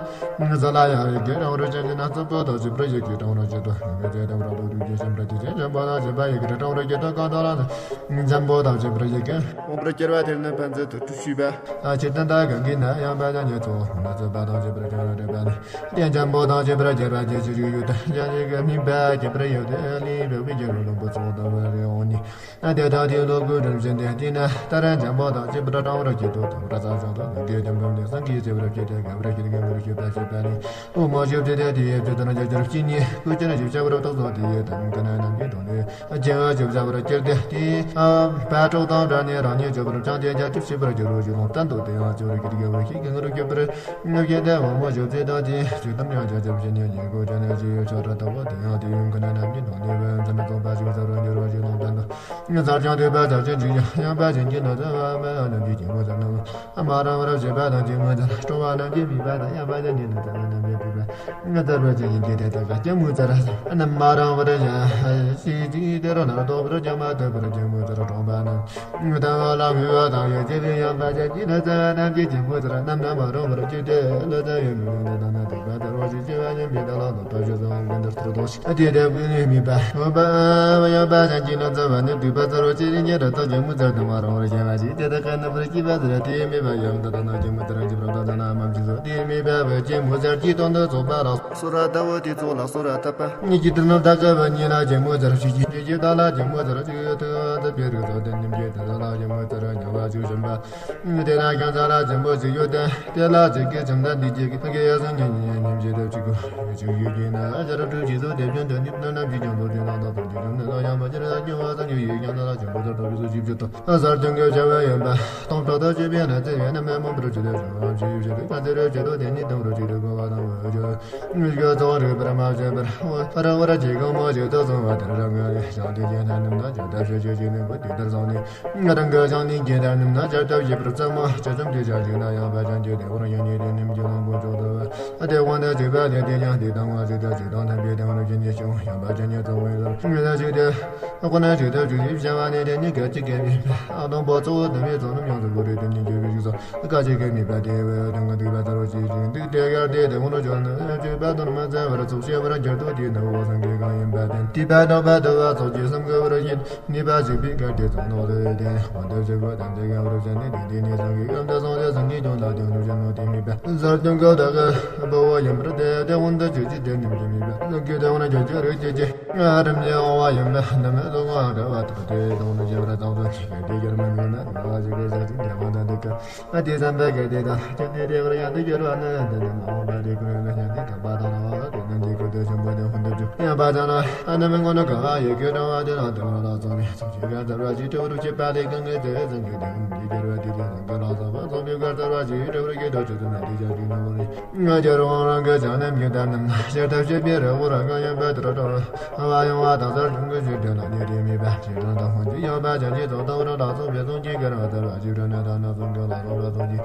བ་ཟ་ལ་ཡང་ཡི་གེ་རང་རུ་ཅན་གྱི་ན་ཚོགས་པོ་དང་བཅས་པར་ཡི་གེ་གྲང་རུ་བྱེད་དོ། ཡི་གེ་དེ་དམ་ར་ལོ་དྲུག་ཅན་བྱམས་པ་དེ་ཅན་བྱམས་པ་དང་བཅས་པ་ཡི་གེ་གྲང་རུ་བྱེད་དོ། གང་དང་ལ་འཇམ་པོ་དང་བཅས་པར་ཡི་གེ་འོང་བར་གྱུར་པ་དེར་ནི་ཕན་ཚུན་དུ་ཁྲུས་ཞུས་པ། ཨ་ཅི་ཏན་ཏ་གང་གིས་ན་ཡང་པ་ན་ཉེ་ཚོ་ན་ཚོད་པ་དང་བཅས་པར་གྱུར་པ་རེད་པ་ནི། དེ་འཇམ་པོ་དང་བཅས་པར་གྱུར་པ་ཅི་ཞིག་ཡོད་དེ་ཡང་ཞིག་གི་སྨིན་པ་སྐྱེད་པར་ཡོད་དེ་ལས་བབས་པའི་རྒྱལ་པོ་བློན་པོ་ཚོགས་དང་བར་རེ་འོང་ནི། ཨ་དེ་དག་དེའི་ལོ་དགུ་རིམ་བཞིན་ཏེ་དེ་ན་ད་རན་འཇམ་པོ་དང་བཅས་པར་གྲང་བར་སྐྱེད་དོ། དང་བར་ས་བྱང་དུ་ལུག་གི་འཇམ་རམ་ནི་སངས་རྒྱས་བྱེད་པར་བྱེད་དེ་དགའ་བར་བྱེད་དགའ་བར་བྱེད་པ་བྱེད་པ་ནི། འོ་མ་ཞུ་དེ་དེ་དེ་ཡི་བཅུ་དང་བཅུ་གྱུར་གཅིག་ནི་ཀུ་ཅི་ན་ཞིབ་བྱ་བར་རྟགས་སོ་དེ་ཡི་དམ་ཀ་ན་རྣམས་ཀྱི་དོན་ནི། རྒྱལ་བ་ཞིབ་བྱ་བར་གྱུར་ཏེ་དེའི་ཕ་གྲོགས་དང་འདྲ་ནས་རང་ཉིད་ཞིབ་བྱ་བར་བྱང་སྟེ་རྒྱ་ཆུབ་ཞིབ་པར་གྱུར་རོ། ཞུ་ལོང་བསྟན་དུ་དེ་ཡང་ཞུ་རུ་གྱུར་དགའ་བ་ཞིག་གི་ང་རུ་གྱུར་པར་ངབ་ཀྱི་དེ་འོ་མ་ཞུ་ཚེ་དང་དེའི་ཞུ་དམ་ཡང་བྱ་ཆུབ་ཞི་ནས་ཉེ་གོ་བྱ་ནས་ཞི་ཡོད་ཆོག་ར་ཐོབ་པོ་དེ་ཡང་དེ་ཡུམ་ཀ་ན་རྣམས་ཀྱི་དོན་ནི་བས་མཚན་མི་ཚོགས་པ་ཞིག་ཟ་རུ་འགྱུར་རོ། ཞུ་ལོང་བསྟན་དུ་ཟར་ཀྱང་དུས་པ་ཟར་ཅན་ཅིག་ཡང་ཡང་པ་ཅན་གྱི་ནོར་ཚ་བ་མ་ཡང་ནམ་གྱི་ཀྱི་མོ་ཟར་ནམ། མ་རང་བར་བྱེད་པ་དང་གཅིག་མོ་ཟར་སྤྲོ་བ་རྣམས་ཀྱི་མི་པ་དང་ཡང་པ་ཅན་གྱི་ནི་ཚ་བ་རྣམས་ཀྱི་མི་པ། ང་ཚ་བ་ཅན་གྱི་དེ་དག་ཀྱི་མོ་ཟར་ན་མ་རང་བར་ཡང་ཞིག་ཅིག་དེ་རུ་ནར་ལྡོག་པར་ཀྱང་མ་ཐུབ་པར་ཀྱི་མོ་ཟར་གྲོང་པ་རྣམས་ད་བ་ལ་མི་བ་དང་ཡོད་ཅེས་པའི་ཡང་པ་ཅན་གྱི་ནི་ཚ་བ་རྣམས་ཀྱི་ཀྱི་མོ་ཟར་རྣམས་ན་མ་རང་བར་ཀྱི་དེ་ལ་ཚ་ཡོད་མི་ཡོང་དེ་དང་ན་དེ་པ་ཟར་བ་ཞིག་ཅེས་པ་ཉམས་པའི་ད་ལ་ལོ་ཏོ་ཞིག་ཚ་བ་ཀུན་ཏར་ཐུར་ལྡོག་ཞིག་དེ་དེ་ཀུན་ནི་མི་པ། འོ་པ་ཡང་པ་ཅན་གྱི་ནི་ཚ་བ་ནི་དུས་པ་ཟར་བ་ཅི་རིང་ཉེ་རུ་ཐག་གི་མུ་ཚར་དུ་མ་རང་བར་ཞེན་པ་ཞིག་དེ་དག་གི་ནི་བར་སྐྱེས་པ་ཟེར་དེའི་མི་པ་ཡང་ད་ལྟ་ན་གི་མུ་ཚར་གྱི་བར་ད་ལྟ་ན་མ་མཆིས་སོ། དེའི་མི་པ་བས་ཀྱི་མུ་ཚར་གྱི་དོན་དུ་ཚོགས་པ་ལ་སོ་ར་ལྟ་བུ་དེ་ཚོགས་ལ་སོ་ར་ཐབ་པ་ཉིད་ཀྱི་དུ་ནི་ད་ག་བ་ཉིད་ལ་གི་མུ་ཚར་ཞིག་གི་ཀྱི་ད་ལ་གི་མུ་ཚར་ཞིག་ཐུ་ཐུ་པའི་རིགས་སོ། དེ་ནིམ་གྱི་དེ་ལ་གི་མུ་ཚར་ཉ་བ་ཞིག་བཞིན་པ། དེ་ན་ཀྱང་ཚ་ལ་ཆེན་པོ་ཞིག་ཡོད་དེ། དེ་ལ་ཅིག་གི་ཁྱིམ་ཐང་འདི་གཅིག་གི་ཕ་གི་ཡ་སང་ཉིན་ཉིན་ཉིན་ཞིག་ཏུ་ཅིག་གོ་ཅིག་ཡོད་ཀྱི་ན་ཨ་ཅར་ཁྲུ་ཅི་སོ་དེ་བྱོན་དུ་ནིབ་ནོ་ནམ་ཞིག་ཀྱང་ལོ་དེ་ན་ད་དང་དེ་རིམ་ནི་ལ་ཡང་མ་ཅི་ར་ད་སྐྱོ་བ་སང་ཉིན་ཡོད་ཀྱང་ན་ལ་ཆེན་པོ་ཚར་ཐོབ་ཀྱི་སུ་ཞིབ་ཅུ་དང་ཨ་ཟར་དོན་གྱི་བྱ་བ་ཡིན་པ་སྟོང་ཕྲག་ཏུ་བྱེད་པའི་ན་ཚེ་ཡོད་ན་མེ་མོ་པར་ཅི་ལས་བྱུང་བ་ཞིབ་བྱེད་དུ་ཁ་ཚེ་རེ་བྱེད་དུ་དེ་ནི་དང་རུ་ཅིག་ཏུ་གོ་བ་དང་བོ་ཅོ་ངུ་ཞག་ཚོགས་རིག་པར་མ་བྱེད་པར་ཧོ་ཧ་ར་ཧོ་ར་ཅིག་གང་མ་ཅིག་ཏུ་སོང་བ་དེར་རང་ངོ་རེ་བྱང་དེ་རྒྱན་ཐ་ནིམ་ན་ཇི་ལྟར་བྱེད་ཅིག་ཅིག་ནི་བུ་དེ་ལྟར་སོང་ནས། རང་གི་བྱང་ནི་གྱི་དར་ནིམ་ན་བྱ་ཐབས་ཡིད་པར་གཙང་མ་ཇི་ཙམ་གྱི་བྱ་ཞིག་ན་ཡང་པ་ཅན་གྱི་དེ་བོར་ཡང་ནི་དེ་ནིམ་གྱི་ལོང་པོ་མཆོག་ཏུ་བ། དེ་དབང་དུ་བྱས་པ་དེ་དེ་ཡང་དེ་དང་བ་ཞིག་ཏུ་ཇི་དང་ཐམས་ཅད་དེ་བོར་གྱི་ནི་བྱུང་ཡང་པ་ཅན་ནི་གཙང་བའི་ལོར་ངེས་ལ་ཞིག་སྟེ། ཁོ་ན་ཞིག་ཏུ་བྱུང་ཡིན་བྱ་བ་ནི་དེ་ནི་གལ་ཆེ་གེ་མེད་པ་ཨ་དང་པོ་གཙོ་བོ་དུ་མའི་ཚོགས་རྣམས་ཡོངས་སུ་བོར་རེ་དེ་ནི་འགྱུར་བའི་ཞིག་སོ། ཁ་ཅིག་གི་མེད་པ་དེ་བས་དོན་གྱི་འདུག་པ་ལྟར་རོ་ཅིག་ཅིག་འདུག་དེ་གར་དེ་དེ་བོར་ནོ་ཅོ་ནི་བཅོས་པ་དོན་མ་བཙལ་བར་ཚོགས་ཤེས་པར་འགྱུར་དུ་དེ་ནི་འོ་སང་གི་གང་ཡིན་པ་དེ་དེ་པ་དོག་པ་དུ་བ་ཚོགས་ཀྱི་བསམ་དགོས་པར་བཞིན། ནུས་པ་གཅིག་པའི་སྐལ་ཏེ་ཚོགས་ནོར་ལས་ཏེ་དབང་དུ་བྱེད་པ་དམ་ཚིག་གམ་རབ་ཅན་ནི་དེ་དེ་ནས་སངས་རྒྱས་ཀྱི་ཨམ་དུ་སོང་སྟེ་སངས་རྒྱས་ཀྱང་ལ་དེ་ནུས་ཅན་ནོ་དེ་མེད་པ་ཟར་དོན་གོ་ད་ག་འབོ་བོ་ཡིན་པར་ཏེ་དེ་དབང་དུ་བྱེད་ཅི་དེ་ནུས་ཀྱི་མེད་པ་སངས་རྒྱས་དེ་དབང་ན་བྱེད་ཅི་རིགས་ཅི་ཅི་རིམ་གྱིས་འོང་བ་ཡིན་པ་འདི་མེད་དུ་འོང་བ་འདྲ་བ་དང་དེ་དང་ནུས་ཅན་ར་ཚང་ཚོ་གཅིག་གི་དེ་རྒྱུར་མི་འགྱུར་ན་འདྲ་བ་ཞིག་གི་ཟར་ཅི་འདྲ་བ་དང་འདི་ཀ་ཨ་དེ་བསམ་པའི་གལ་ཏེ་དང་སྐྱོན་དེ་དེ་བར་ཡང་དུ་གྱུར་བ་ནི་འདི་ནི་མ་འོངས་པ་དེ་ཀུན་ནས་ཡང་དེ་དག་པ་དང་རང་དབང་དེ་རྣམས་ཀྱི་སྐུ་དེ་ཆེན་པོ་དེ་ཧུན་དུ་བཅུག་ཡང་པ་དང་ན་ཨ་ནི་མི་མངོན་ནི་གང་བ་ཡི་གེ་དྲང་བ་དེ་ལ་དེ་བ་ལ་ཚང་མས་ཚོགས་ཀྱི་ག་ཟར་བ་ཞིག་དྲི་བར་བྱེད་པ་དེ་གང་གི་དེ་བས་ཙམ་གྱི་དེ་ཀུན་གྱི་རྒྱལ་བ་དེ་དེ་ཙམ་གྱི་ལ་ཚང་བ་ཚོགས་པའི་ག་ཟར་བ་ཞིག་དྲི་བར་བྱེད་དོ་ཅི་ཙམ་ན་དེ་བྱ་རྒྱུ་ནི་མོ་རེད། ང་རྒྱལ་དབང་རང་གི་བྱང་རྣམས་ཀྱི་དར་རྣམས་ན་ཤར་ཐབས་བྱེད་པའི་རི་བོ་ར་གང་ཡིན་པ་དེ་ར་དྲང་བ་ཡོང་བ་དང་ཟར་དུང་གི་ཞིག་དེ་ལ་ཉེ་དེ་མེད་པ་ཞིག་རང་དང་ཧོན་གྱི་ཡང་པ་ཅན་གྱི་ཚོགས་དང་རང་ལ་སོགས་པའི་ཚོགས་ཀྱི་གར་བ་དར་བ་ཞིག་ར་ནི་དང་ན་ཚོགས་གི་ལ་སོགས་པ་ཚོགས་ཀྱི།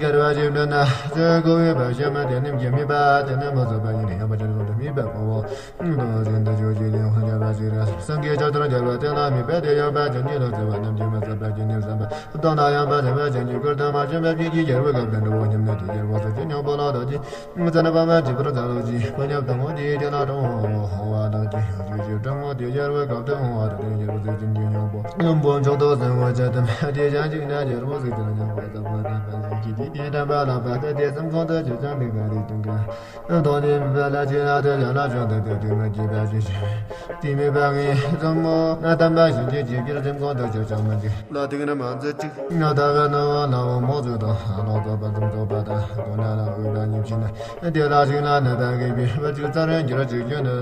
དགེ་བ་ཞིག་འདོད་ན་ཚེ་འགོ་བའི་བར་ཞེ་མ་དེ་ནི་མི་དམིགས་པ་དེ་ནི་མ་ཟད་པ་ཉིད་ནི་ཡང་པ་ཅན་ཚོགས་དུ་དམིགས་པ་གོ་བོ། དོན་ཅན་དུ་ཆོས་ཀྱི་ལེའུ་ཧོན་རྒྱལ་བ་ཞིག་ར་སངས་རྒྱས་ཆོས་ལྟར་རྒྱལ་བ་དེ་ལ་དམིགས་པ་དེ་ཡང་པ་ཅན་ཉིད་ལ་བརྩེ་བ་རྣམས་ཀྱིས་མ་ཟད་པ་ཅི་ནི་བསམ་པ་བཏང་ན་ཡང་པ་ཟད་པ་ཅན་གྱི་སྐུར་དང་མ་བྱོན་པ་ཅིག་གི་རྒྱལ་བའི་སྐབས་དུ་འགྲོ་བ་ཉམས་ནས་དེ་རྒྱལ་བ་སོགས་ཀྱི་སྙིང་པོ་ལ་དག་ཅིང་། ཙ་ན་པ་མ་ཅི་པར་ཙ་ལོ་ཅི་པ་ཉབ་དང་བོ་དེའི་དེ་ལ་དྲང་བོ་བ་དང་ཅི་ཡང་ཅི་ཞིག་ སྤྲང་བོ་དེ་རྒྱལ་བའི་སྐབས་དུ་འོང་བ་དང་། རྒྱལ་པོ་གཟུགས་ཅན་གྱི་སྙིང་པོ། སྙིང་པོ་མཆོག་ཏུ་གསང་བ་བྱ་དམ། དེ་ཞག་གཅིག་ན་རྒྱལ་པོ་གཟུགས་ཅན་སྙིང་པོ་ཟབ་མོ་དམ་པ་ཞིག་གིས། དེ་དམ་པ་ལ་བབ་སྟེ། དེ་སེམས་ཁོང་དུ་ཆུད་ཅིང་། དེ་ག་རེ་དོན་ག་དོན་ནི་མེད་པ་ལ། ཅི་ལ་དེ་ཡང་ལ་བྱུང་སྟེ། དེ་དུས་མ་སྐྱེས་པ་ཞིག་བྱུང་། དེ་མེད་པ་ངས་བཟང་མོ་དམ་པ་ཞིག་གིས། ཅི་ཕྱིར་སེམས་ཁོང་དུ་ཆུད་ཅིང་མ་འཇིགས་ལ། དེ་ནི་མ་འཛིན་ཅིག་ང་ད་བས་ན་བ་ལ་འོ་མོ་ཚོད་དང་། ལོག་རྟོག་པ་ཙམ་རྫོགས་པ་དང་། གོ་ན་ལ་འོས་པ་ཉིད་ཕྱིན་ན། དེ་ལ་ཞིག་ན་ནི་ད་གིས་པའི་བུ་ཅིག་ཙམ་རེ་འགྱུར་ཅིག་གྱུར་ནི།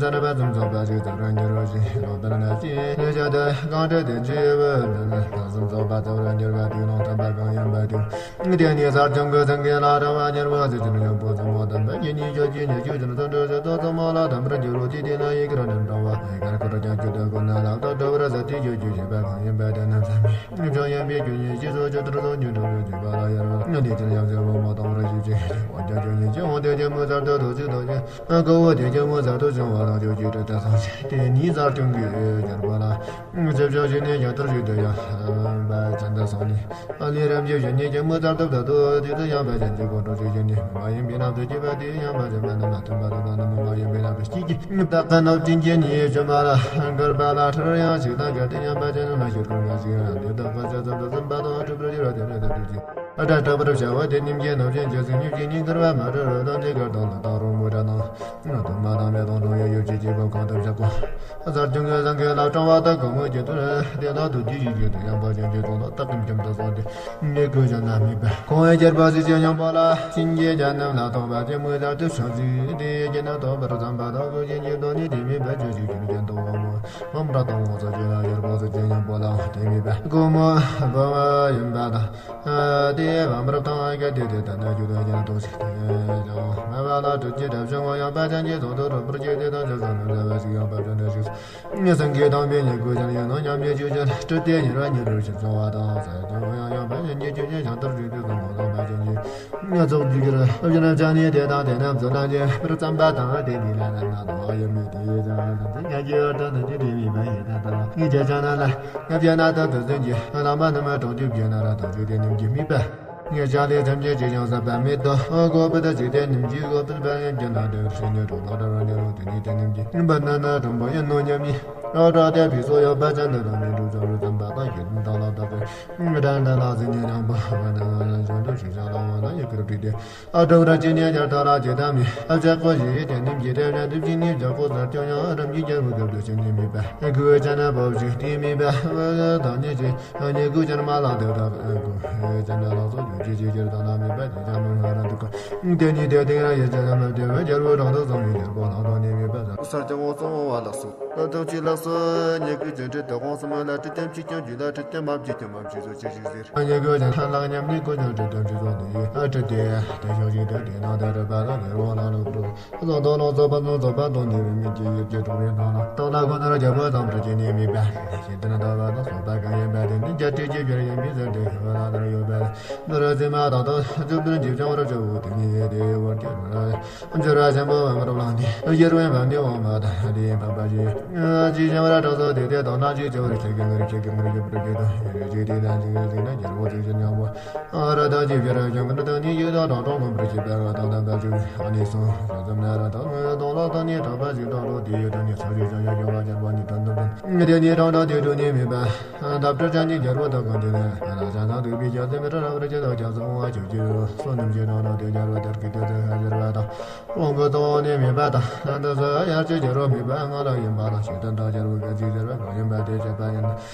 ཙ་ན་བ་ཙམ་རྫོགས་པ་ཅིག་ཙམ་རེ་འགྱུར་ཞིང་། ལོག་པར་ན་ཅི་ལས་བྱ་དེ་གང་འདྲ་དེ་འཇིག་པ་ཙམ་རྫོགས་པ་ཙམ་རེ་འགྱུར་བ་དེ་ལོང་ཐམས་པ་གང་ཡིན་པ་དེ། དེ་ནི་ཟབ་སྦྱོང་གི་སེང་གེ་ལ་སྤྲང་བ་རྒྱལ་པོ་གཟུགས་ཅན་སྙིང་པོ་ཟབ་མོ་དམ་པ་ཉིད་ཉིད་ཆོས་ཀྱི་ཉེར་སྤྱོད་ཅན་དོན་གྲུབ་ཟབ་མོ་ལ་དམ་པར་འགྱུར་རོ། དེ་དེ་ན་ཡི་གེར་འདྲེན་སྤྲང་བ་ཡི་གར་ཁོ་ར་ཀྱང་ཁྱོད་དུ་གོ་ན་ལ་བདག་འགྲོ་བར་ཟད་དེ་ཁྱོད་ཀྱི་བྱེད་པ་གང་ཡིན་པ་དེ་རྣམས་ཟབ་མོའི་ཡོན་པའི་རྒྱུ་ཉིད་ཀྱི་ཚོགས་ཀྱི་དོན་དུ་ཉོན་དུ་ཡོད་པ་ལ་ཡར་བ་ལ་དེ་ལྟར་ཡང་ཟབ་མོ་དང་རོ་ཞིབ་ཅིང་འོ་ཀྱང་ཆོས་ཉིད་ཀྱི་འོང་དེ་ཀྱང་མུ་མཐར་དུ་ཐུགས་ཀྱི་དོན་ཀྱི་ཀོ་བོ་དེ་ཀྱང་མུ་མཐར་དུ་བྱུང་བ་དང་ཆོས་ཀྱི་དྲི་དེ་སོང་ཞིང་། དེ་ཉིད་ཟབ་སྦྱོང་གི་རྒྱལ་པོ་ལ། ཞིབ་ཆ་ཞིག་ནས་ཡང་ལྟར་ཞིག་ཏུ་ཡང་བ་ཅན་དུ་སོང་ནས། ཨ་ལས་རབ་འབྱམས་ཞིག་ཉིད་ཀྱང་མུ་མཐར་ཐུག་ཏུ་དེ་ཚུ་ཡང་བ་ཅན་གྱི་སྒོ་འགྲོ་ཞིག་ཞིག་ནས་མ་ཡིན་པའི་རྣམ་དུ་སྐྱེས་པ་དེ་ཡང་བ་ཅན་མ་ནི་མ་མཐུན་པ་དང་ནི་མ་ཡིན་པའི་རྣམ་དུ་སྐྱེས་ཀྱི་བདག་གི་ནོར་ཅན་གྱི་ཉིད་བྱུང་བ་ལ་དགར་བ་ལ་ཁྲིར་ཡང་ཞིག་དང་གལ་ཏེ་ཡང་བ་ཅན་མ་ཞིག་ཁུར་བ་ཞིག་ཡང་དེ་དག་པ་ཆ་ཙམ་དུ་ཟིན་པ་དང་གྲུབ་པར་འགྱུར་བ་དེ་ནི་དེ་དུས་ཀྱི། ཨ་ཏྲ་ཏྲ་པར་བྱ་བ་དེ་ཉིད་ཀྱི་ནོར་ཅན་གྱི་སེམས་ཉིད་ཀྱི་ཉིད་དགར་བ་མ་གྲུབ་རོ་དང་དེ་དགར་དང་ལ་དང་རོ་མུ་ཏྲ་དང་དུ་མ་དང་མེ་དང་དུང་ཡང་ཡོད་ཅེས་ཀྱི་སྒོ་གང་དུ་བཞག་གོ། ཟབ་སྦྱོང་གི་སེང་གེ་ལ་སྤྲང་བ་དག་གི་མོ་ཀྱི་དུར་དེ་དག་ཏུ་རྒྱུ་ཞིག་རྒྱུ་དུ་ཡང་བ་ཅན་གྱི་ཚོགས་ལ་བདག་གིས་འཇམ་དུ་སོང་སྟེ་ཉེ་གུ་ཅན་ན་དམིགས་པ་ཁོང་ཡང་རྒྱལ་པོ་གཟུགས་ཅན་སྙིང་པོ་ལ་བྱིན་གྱིས་བརྒྱན་ནམ་ལ་ཐོགས་པ་དེ་མོ་ལ་དུ་ཤོག་ཅིག་དེ་ཡི་རྒྱན་ན་ཐོགས་པར་བསམ་པ་དང་གུ་ཅན་གྱི་དོན་ནི་དེ་དམིགས་པ་ཆོས་ཅིག་ཁྱོད་ཀྱང་དུ་འོང་མོ་མམ་ར་དང་འོང་ས་ཅིག་ལ་རྒྱལ་པོ་གཟུགས་ཅན་སྙིང་པོ་ལ་དེ་དམིགས་པ་གུ་མོ་བ་མ་ཡིན་པ་དང་། དེ་བམ་རབ་དང་གལ་ཏེ་དེ་ལྟ་ན་རྒྱུ་དང་རྒྱན་དུ་ཞིག་དེ་ཀྱང་མ་བ་ལ་གྲུབ་ཀྱི་གྲབ་བྱུང་བ་ཡང་བ་ཅན་གྱི་ཚོགས་སུ་གྲུབ་པར་བྱེད་དེ་དང་ཆ་ཚང་ནི་ལ་བ་ཞིག་ཡང་བ་ཅན་དུ་ཞིག་སངས་རྒྱས་དང་པོའི་ཉེ་གུ་ཅན་ཡིན་ནོ་སྙམ་པའི་ཆོས་ཅན་སྤྲུལ་ཏེ་ཉེར་བ་ཉེར་རུ་ཞིག་བྱུང་བ་དང་ས་ཀྱང་ཡང་ཡང་བ་ཅན་གྱི་ཆོས་ཅན་བྱང་ལྟར་བརྗོད་དེ་གསུང་ངོ་དང་བ་ཅན་གྱི་ཚོགས་རྒྱུ་གྱུར་བ་ཅན་ཅན་ནི་དེ་དང་དེ་རྣམས་སུ་ལ་ཉེ་བར་བརྩམས་པ་དང་དེ་ནི་ལ་ན་ན་དང་ཡོད་མེད་དེ་ཡི་ཅང་ལ་ན་དེ་ཉ་གི་བར་དུ་ནི་དེ་དེ་མི་བ་ཡི་ད་དང་ངེད་ཅག་ཅང་ན་ལ། ཡབ་རྒྱལ་ན་དང་དུ་ཟིན་གྱི་བླ་མ་ནི་མ་གྲོང་ཁྱེར་བརྒྱུད་ན་ར་དང་བརྒྱུད་དེ་ནིམ་གྱི་དམིགས་པ། ངེད་ཅག་ལས་ཐམས་ཅད་ཅི་ཡང་ཟབ་པ་མེད་དོ། ཨོ་གོ་པུ་ཏ་ཅིག་དེ་ནིམ་གྱི་གོ་པུ་པ་ཡབ་རྒྱལ་ན་དུ་ཤི་ཉེ་གྲོང་ལ་ར་ར་ཉེ་རུ་དེ་ནི་དེ་ནིམ་གྱི་བ་ན་ན་གྲོང་པོ་ཡིན་ནོ་སྙམ་ནི། ཨོ་གྲོགས་དེ་ཕི་སོ་ཡོད་པ་ཅན་དུ་དང་ནི་འགྲུབ་ཆོག་རུ་བསམ་པ་དང་ཡིད་དང་ལ་བདག་གི་ངེད་ཅག་ན་ལ་ཟིན་ཉེ་ཉམ་པོ་བ་ན་ན་ན་འཇོན་དུ་ཞིག་ཅང་ལ་བ་ན་ཡི་གུ་རུ་བྲིས་ཏེ། ཨ་ཏོ་ར་ཅི་ནས་རྒྱལ་ཐོག་ལ་ཇི་ལྟ་མི་ཨ་ཅག་གོ་ཞིག་དེ་ནིམ་གྱི་རེ་རེ་འདུ་བྱིན་ནི་ཇག་པོ་ཟེར་ཀྱང་ཡང་རམ་གྱི་རྒྱལ་པོ་སྐབས་དུ་ཕྱིན་ནི་མེད་པ་གུ་ཅན་ན་བབ་ཞིག་དེ་མེད་པ་དང་ཉེ་ཅི་ཉེ་གུ་ཅན་མ་ལ་དེ་ར་གུ་ཅན་ན་ལ་སོ་ཡོད་ཅི་ཅི་རྒྱལ་ཐོག་ལ་མེད་པ་དེ་ཅང་མི་ཧ་ར་འདུག་ག་དེ་ནི་དེ་དེང་ར་ཡེ་ཅན་ན་མ་དེ་བས་རྒྱལ་པོ་རང་དུ་སོང་བའི་རྒྱལ་པོ་ལ་དོ་ནི་མེད་པ་ཟེར་ས་ཀྱང་འོ་སོང་བ་ལགས་སོ། ལ་དོ་ཅི་ལགས་སོ། ཉེ་གུ་ཅན་དྲི་དོ་གོང་སོང་བ་ལ་དྲི་དེམ་ཅི་ཀྱང་རྒྱུད་ལ་དྲི་དེམ་མ་བགྱིད་ཀྱང་མ་བགྱིད་སོ་ཅི་ཞིག་ཟེར། ཉེ་གུ་ཅན་ལྷ་ལགས་ཉམས་ནི་གུ་ཅན་དྲི་དེམ་ཅི་སོང་དེ་ཡི་ཨ་དྲི་དེ་དེ་ཤོག་ཅིག་དེ་དེ་ནང་དེ་རི་བ་ལ་དེ་རོ་ལ་ལུག་རོ། བཟོ་དོ་ལོ་བཟོ་པ་ནོ་བཟོ་པ་དོ་ནི་རི་མི་ཀྱི་ཡིད་ཀྱི་གྲོང་རིན་ཐང་ལ་དོ་ལ་གོ་ན་ར་རྒྱལ་པོ་དང་དྲི་ཅི་ནི་མི་པ་ཞེ་དེ་ན་དོ་བ་དང་སོ་པ་གང་ཡིན་པ་དེ་ནི་རྒྱ་དྲི་ཅི་བྱར་ཡིན་པའི་ཟེར་དེ་ཤོ་ལ་དར་ཡོད་པ་འདི་ར་ཟི་མ་དང་དང་ཅུ་པིན་གྱི་ཅང་ར་ཅོ་བོ་དེ་ནི་དེ་བར་གྱི་ར། འབྱོར་བ་ཆེན་པོ་བམ་རབ་ལང་ནི་གཡེར་བའི་བམ་ནི་འོ་མ་དང་དེའི་འཕགས་པ་ཞིག་ཅི་བྱང་བར་གྲགས་སོ་དེ་དེ་དང་ན་ཅི་བྱང་བར་ཁྱེད་ཀྱི་ངར་ཁྱེད་ཀྱི་ངར་ཡོད་པར་གྱུར་ཏོ། ཡེ་རེ་ཅི་དེ་ན་ཅི་ངར་ཟིག་ན་རྒྱལ་པོ་ཚིག་ཅན་ཉམ་པོ་ཨ་ར་དང་ཅི་བྱར་བྱང་གི་ནི་དང་ནི་ཡུལ་དང་གྲོང་གྲོང་གོམ་པར་བྱེད་པའི་ང་དང་དམ་པ་ཅིག་ཨ་ནི་སོང་ཞོ་ཙམ་ན་ར་དང་ངོས་དང་ལོ་དང་ནི་གྲགས་པ་ཞིག་དང་ལོ་དེ་ཡོད་དང་ནི་ཚོ་ཞིག་ཀྱང་ཡོད་ཡོད་བ་རྒྱལ་པོ་ནི་དོན་དུ་དོན་དེ་ནི་གྲོང་དང་དེ་དུ་ནི་མེད་པ། འདབ་སྤྲུལ་ཅན་གྱི་རྒྱལ་པོ་དག་གང་དེ་ནས་ང་ལ་བྱང་ཐང་དུ་བི་རྒྱལ་སྲས་མི་ཏྲ་རབ་ར་ཅི་དང་རྒྱལ་སྲས་འོང་བ་ཆོས་ཀྱི་སོ་རྣམས་ཀྱི་ནང་ན་དེ་རྒྱལ་པོ་དར་གྱི་དེ་ཚེ་ཧ་ཤར་བ་དང་ལོང་གི་གཙོ་བོ་ནི་མེད་པ་དང་ནང་དུ་སོ་ཡར་གྱི་རྒྱལ་པོ་མེད་པ་ང་ལ་ཡིན་པ་ལ་ཞེ་སྡང་དང་རྒྱལ་པོ་ག་ཅི་ཟེར་བ་གང་ཡིན་པ་དེ་བྱས་པ་ཡིན་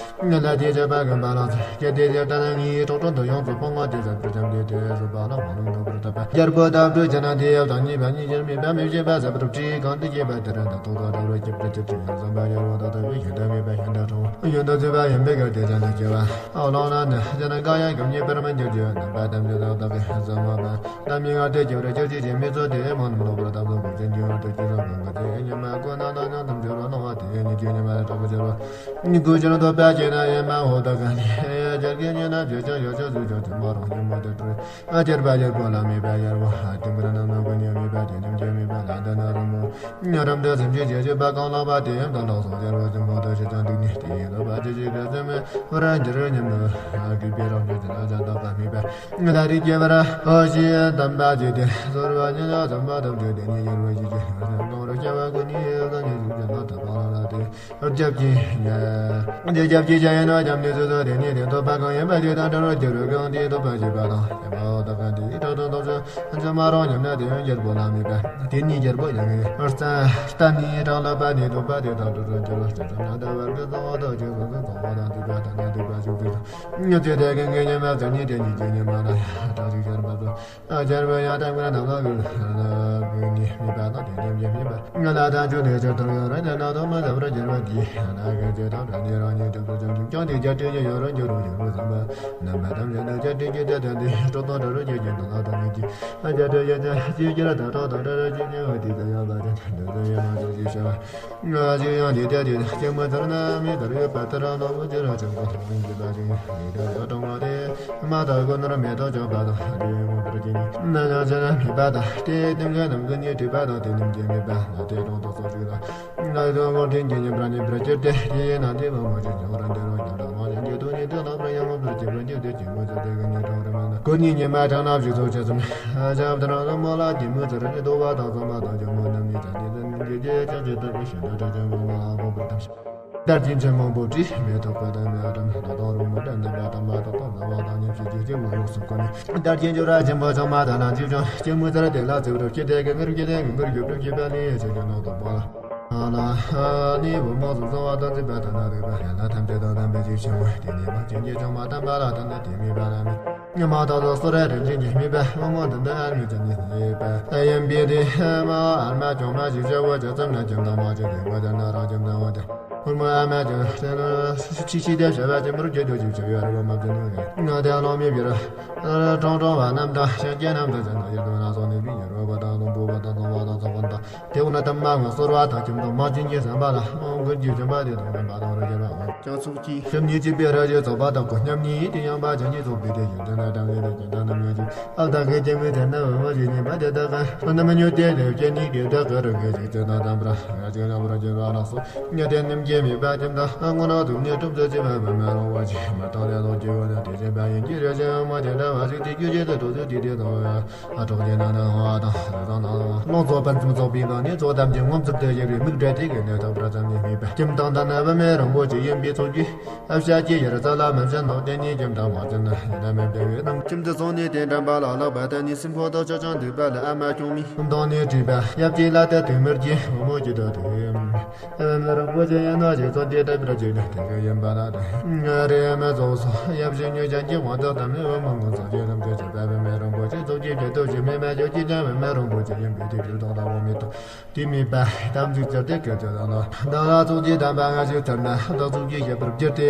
ན་ལ་དེ་བྱས་པ་གིན་པ་ལ་ཚེ་ཀྱེ་དེ་ཟེར་ལྟ་ན་ངའི་གྲོགས་གྲོགས་འདི་ཡོངས་སུ་སྤོང་བ་དེ་ཟེར་པར་བྱམས་ཏེ་དེ་སོ་པ་ལ་མ་ལུང་འདོད་པར་བཏབ་པ་རྒྱལ་པོ་དག་སྤྲོས་བྱས་ན་དེ་ཡབ་དང་ཉེས་པ་གཉིས་ཀྱང་མེད་པ་མི་བྱེད་པ་ཟེར་པར་བྲིས་གང་དུ་སྐྱེས་པ་དེ་ར་འདི་ཐོག་ཐོག་ར་ར་སྐྱེ་པར་སྐྱེ་ཕྲིན་ཡང་བསམ་པ་ཡར་བ་དག་ཐོབ་པའི་ཞིང་དུ་མེད་པ་ཞིང་དུ་གྲོང་ཡོན་དུ་ཚུད་པ་ཡིན་པའི་གར་དེ་ཅན་དུ་སྐྱེ་བ། ཨོ་ལོང་ན་ནི་ཅི་ན་འགའ་ཡང་སྐྱོབ་ཉེས་པར་མི་འགྱུར་གྱི་རྣམ་པ་ཐམས་ཅད་དག་བདག་གིས་བཟང་བ་པ་ལ་མི་ང་སྟེ་སྐྱོབ་རེ་སྐྱོབ་ཅི་བྱེད་མི་ཚོགས་དེ་མ་ནམ་ལོག་པར་བཏབ་ལོ་གོ་ཅན་གྱི་འོག་ཏུ་སྐྱེ་སོང་གང་གི་ཚེ་ཉི་མ་ཀུན་ན་དང་ཉང་དུ་འབྱོར་བ་ལོང་བ་དེ་ཉིད་ཀྱི་ཉི་མ་ལ་དྲག་པོ་སྦྱར་བ། ཉིད་ཀུན་ཀྱང་འདོད་པ་སྐྱེས་ན་ཡེ་མ་འོ་ད་ག་ནི་རྒྱལ་ཁྱེད་ཉིད་ན་བྱོས་ཀྱང་ཡོ་བྱད་བཟོས་ཀྱང་དུ་མ་རུང་ཉིན་མོ་དེ་སྤྲོས། ཨ་སྟེར་པ་ཡོད་པོ་ལ་མེད་པ་ཡར་བ་ཨ་དེ་མུར་ན་མ་གོ་ནི་མེད་པ་དེ་ཉམས་ཀྱང་མེད་པ་ལ་འདི་ན་རུང་མོ། རབ་འདི་སེམས་ཅན་བྱེད་སྤྱོད་པ་གང་ལགས་པ་དེ་ཡང་དུ་ལོག་སོང་། རྒྱལ་བ་ཟིན་མོ་དུ་ཞེ་ཅང་འདུག་ནི་དེ་ཡིན་ལ་བ་ཅི་ཞིག་གི་སེམས་མེད་བར་འགྱུར་ཉམས་ལ་གུས་པའི་རང་རྒྱུད་ཅི་ལ་ཅང་དག་པ་མེད་པ། ད་རིག་སྐྱེ་བར་ཨོ་ཞེས་དམ་པ་ཇི་ལྟར་གསོལ་བ་ཉིད་ལ་དམ་པ་དམ་ཆོས་དེ་ཉིད་རྒྱལ་བ་ཞི་ཞི་ལ་ཀྱང་གང་རུ་སྐྱེ་བ་ཀུན་ནི་ཡོད་ལ་ཉེ་ཞིག་ཅན་ལ་ཐོབ་པ་ལ་ རྒྱབ་ཀྱི་ཉེ། རྒྱབ་ཀྱི་ཆ་ཡིན་ནོ། རྒྱབ་ནི་སོ་སོ་དེ་ནི་དེ་ཐོབ་པ་གང་ཡིན་པ་དེ་དང་འདྲ་རོ། རྒྱབ་རོ་གང་དེ་ཐོབ་པ་ཞེས་པ་དང་། ཞེས་པའོ། ད་གང་དེའི་ཐོག་ཏུ་ཐོབ་ཚུལ་ཚུལ་མ་རུང་། རྒྱབ་ན་དེ་ཡང་རྒྱལ་པོ་ལ་དམིགས་པ། དེ་ནི་རྒྱལ་པོ་ཡང་ངེས། རྩ་རྟ་ནི་གྲངས་ལ་པ་ནི་ཐོབ་པ་དེ་དང་འདྲ་རོ། རྒྱལ་བ་སྤྱི་ཚོགས་ན་ད་བར་གྱི་གཙང་བ་དང་ཆོས་སོ་སོའི་གཙང་བ་དང་འདུས་པ་དང་ན་འདུས་པ་ཞུགས་དུས་སུ། ཚེ་དེ་གི་ངེས་ཉེས་མ་ཚད་ནི་དེ་ཉིད་ཀྱི་ཉེས་མ་ན་ཡང་དག་ཅིག་ཤར་མ་ཚོ། རྒྱལ་པོ་ཡང་དག་པར་རྣམ་པ་ཀུན་ཀུན་ནི་དམིགས་པ་དང་དེ་ཉམས་ཀྱི་དམིགས་པ་ང་ལ་དང་ཆོས་དེ་ཆོས་དང་ཡོད་རེད། དེ་ན་དོ་མ་ཟབ་ར་རྒྱལ་བ་འདི་ན་གལ་ཆེ་དང་འདྲ་ནི་རང་ཉིད་གྲུབ་པར་བྱང་ཆུབ་ཀྱང་དེ་རྒྱ་སྤྲོས་ཀྱི་ཡོད་རུང་འགྱུར་རུང་འགྱུར་རུང་བསམ་པ་རྣམ་པ་ཐམས་ཅད་དུ་རྒྱ་སྤྲོས་ཀྱི་དེ་དོན་དེ་སྤྲོ་དང་འདྲ་རུ་སྐྱེ་ཀྱི་དང་ལ་དང་ཉིད་ཀྱི་རྒྱ་སྤྲོས་ཀྱི་དེ་ཅི་སྐྱེ་ར་དང་ཐོག་དང་འདྲ་རུ་སྐྱེ་ཀྱི་འོ་དེ་དང་ཡང་ལ་དེ་འདོད་དུ་ཡོད་མ་ཚོགས་ཀྱི་བྱ་བ། ང་ཞིག་ཡང་འདི་ལྟར་དེ་སྐྱེད་མོས་ཚལ་ན་མི་ལྟར་ཡོད་པ་ལྟར་ནོར་བུ་ཅི་རང་བྱུང་དུ་ལྷུང་གི་པ་ཞིག་ཡིད་དུ་ཡོད་དྲང་བ་དེ་མ་དག་གོ་ནོར་མེད་དུ་ཆོག་པ་དང་དེ་ངོ་མཚར་གྱི་ཉིད་ན་ཡང་ཆ་ན་མེད་པ་དང་དེ་དེང་གི་ནམ་གྱི་ཉིད་བྲིས་པ་དང་དེ་ནམ་གྱི་མེད་པ་ན་དེ་གྲོང་དུ་སོགས་ཞིག་ལ་ང་ཚོ་དགོངས་དྲིན་གྱི་ཉིན་པར་ཉིན་པར་གྱུར་ཏེ་དེ་ཡིན་ན་དེ་མ་མོ་ཅིག་ཀྱང་རང་དེ་རང་ཀྱང་དང་མ་ཡིན་གྱི་དུ་ཉིད་དུ་ལག་པར་ཡང་ངོ་མཚར་གྱི་པར་གྱུར་ཏེ་ཀྱི་ངོ་མཚར་དེ་གི་ཉིད་གྲོང་རེ་མེད་ན་གོ་ཉིད་ཉི་མ་གྲངས་ན་བཞི་ཚོགས་ཆེ་ཙམ་ཞབས་དང་རང་མོ་ལ་གྱི་མོ་ཚར་རེ་དོ་བ་དང་བསམ་པ་དང་ཇོ་མོ་རྣམ་གཉིས་ཀྱང་དེ་ལ་ཉིན་གྱི་རྗེས་ཀྱང་ཇི་ལྟར་གྱི་ཞིང་དུ་བྲལ་ཅིང་མགོ་མ་ལ་འབོག་པར་ཐམས་ཤེས། དར་གྱི་མཆན་མང་པོ་བྲིས་མེ་ཏོག་གི་དར་མའི་ཨ་འགྲམ་ལོ་ཏོག་རོལ་མོ་འདྲ་འདོན་པ་དང་མ་ཏོག་ཏོག་ལ་བ་དང་ཉིན་ཕྱེད་ཀྱི་སྐྱེ་བོ་ཡོངས་སུ་བཀོད་ནས། དར་གྱི་འཇུ་ར་ཆེན་པོ་ཚང་མ་དང་ལ་འཇིབ་ཅིང་སྐྱེད་མོས་ཚལ་དེ་ལ་བཙུགས་རབས་ཀྱི་དེ་གི་ངུར་གྱི་དེ་གི་ངུར་གྱི་གྲུབ་ཀྱི་པ་ལི་ཡེ་ཆེ་གི་ནོ་ཏོག་པོ་ལ་ལ་ནི་བུ་མོ་སུ་གསང་བ་དང་འཛིན་པ་དང་ན་རིག་པ་ཡན་ལ་ཐམས་ཅད་དང་ལྡན་པའི་ཆོས་ཆེན་མོ་དེ་ཉིད་མ་ཅན་གྱི་ཅང་མ་དམ་པ་ལ་དམ་ནི་དེ་མེད་པ་ལ་མེད། ཉི་མ་དག་ཏུ་སོ་ར་རིན་ཆེན་གྱི་དམིགས་པ་བུ་མོ་འདི་འདི་ཨ་མི་ཙམ་ཉིད་ཡོད་པ་ཡིན་པས་དེ་མ་ཨ་མ་ཅུང་མ་ཞིག་བྱ་བོ་ཇ་ཙམ་ན་ཁྱིམ་དང་མ་ཅིག་གི་མ་དེ་ན་རང་ཁྱིམ་དང་བ་དེ་ཧུར་མོ་ཨ་མ་ཅུང་ཆེ་ན་ཤི་ཤི་དེ་བྱ་བ་ཅན་མུར་གྱི་རྒྱུ་ཅིག་བྱ་ཡོད་རེ་བ་མ་བྱུང་ནོ་ཡ་ང་དེ་ལོང་མི་བི་ར་ཀྲོང་ཀྲོང་བ་རྣམས་དང་ཤན་སྐྱེ་རྣམས་དང་ཅན་དང་ཡེ་རོ་ན་སོང་ནས་བི་ཡེ་རོ་བ་དང་ལོང་བུ་བ་དང་ལོང་བ་དང་ཚོང་བ་དང་། དེ་འོ་ན་དམ་མ་ངོ་གསོར་བ་དང་ཁྱིམ་དང་མ་ཅན་གྱི་བསམ་པ་ལ་མོ་མགོན་གྱི་བྱམས་པ་དེ་དང་ལྡན་པ་དང་རོ་རྒྱལ་བ་ཀྱང་ཚོགས་ཀྱིས་ཁྱིམ་གཉིས་གཅིག་པའི་ར་ཞེས་ཚོགས་པ་དང་གོ་མཉམ་གཉིས་དེ་ཡང་པ་ཅན་གྱི་ཚོགས་པའི་དེ་ཡོད་དེ་ན་དམ་ལས་དེ་ཀྱང་དང་ནམ་ཡོད་ཀྱི་ཨ་བདག་གི་སྐྱེད་མོས་ཚལ་ན་འོ་མ་ཞིག་ཉིན་པ་དེ་དག་གི་འོ་ན་མི་ཉོ་དེ་དེ་སྐྱེད་ནི་གི་བདག་གི་རང་གི་ཅིག་ཚེ་དང་དམ་པར་ང་ཅིག་རང་རོ་རྒྱལ་བ་ལགས་སོ། ཉ་དེ་ནམ་གྱི་མེད་པ་ཁྱིམ་དང་སྔོ་ནག་དུ་ཉེ་གྲུབ་ཚོད་ཅི་མ་མ་མ་རུང་བ་ཅིག་མ་དང་ལས་ལོག་གི་འོ་ན་དེ་བྱེད་པ་ཡིན་གྱི་རེ་ཞིང་མ་དེ་འདྲ་བ་ཞིག་དེ་རྒྱུ་བྱེད་དུ་དུ་དུ་དེ་དེ་དང་ཨ་གྲོགས་ཀྱི་ནང་ན་ཧོ་དང་རི་དང་ནང་ལོང་ཚོ་པན་ཙུམ་ཚོགས་པའི་ནང་ནས་ཚོགས་ཐམས་ཅད་ངོ་མཚར་དུ་ཡལ་བའི་མིག་འབྲས་དེ་གི་གནས་ཐོབ་པར་ཙམ་ནས་སྨྲས་པས། ཁྱིམ་དང་ད་ནི་བུད་མེད་རིན་པོ་ཆེ་ཡིན་པའི་ཚོགས་ཀྱིས་ཨ་བྱ་སྐྱེ་ཡར་རྩ་ལ་མི་བྱ་ནོ། དེ་ནས་ཁྱིམ་དང་མ་བྱ་ན་ཡིན་ན་མི་བདེ་བའི་རང་ཁྱིམ་དུ་སོང་ནས་དེ་འགྲམ་པ་ལ་ལག་པ་དེ་ནས་སེམས་ཁོག་ཏུ་ཆག་ཆག་འདུག་པ་ལ་ཨ་མ་ཆུང་མས་གསུམ་དང་ནས་བྲིས་པ་ཡབ་ཀྱི་ལ་དེ་དུས་མིར་གྱི་བུ་མོ་གྱི་དོ་དེ། ཨ་ནི་རིན་པོ་ཆེ་ཡིན་ན་ཞིག་ཚོ་དེ་ལྟ་བུར་ཅིག་ལ་དེ་ག་ཡིན་པ་ལ་དེ། ང་རེ་མི་ཚོགས་སོ་ཡབ་ཞིག་ཉོ་ཅན་གྱི་དབང་དུ་བཏང་ནས་འོ་མ་ངོ་ཚོགས་ཀྱི་རིམ་གྱི་བྱེད་པ་བུད་མེད་རིན་པོ་ཆེ་ཚོགས་ཀྱི་རྒྱལ་ཐོབ་ཞིག་མེད་མ་ཡོད་ཀྱི་ཀྱང་བུད་མེད་རིན་པོ་ཆེ་ཡིན་པའི་དེ་ཕྱིར་དང་དང་བ་མེད་དོ། དེ་མེད་པ་དམ་ཚིག་ཅར་ཏེ་སྐད་ཅོ་དང་ལ་བདག་ལ་ཚོགས་ཀྱི་དམ་པ་ང་ཞིག་ཐར་ན་བདག་ཚོགས་ཀྱི་བྱེད་པར་བསྒྱུར་ཏེ།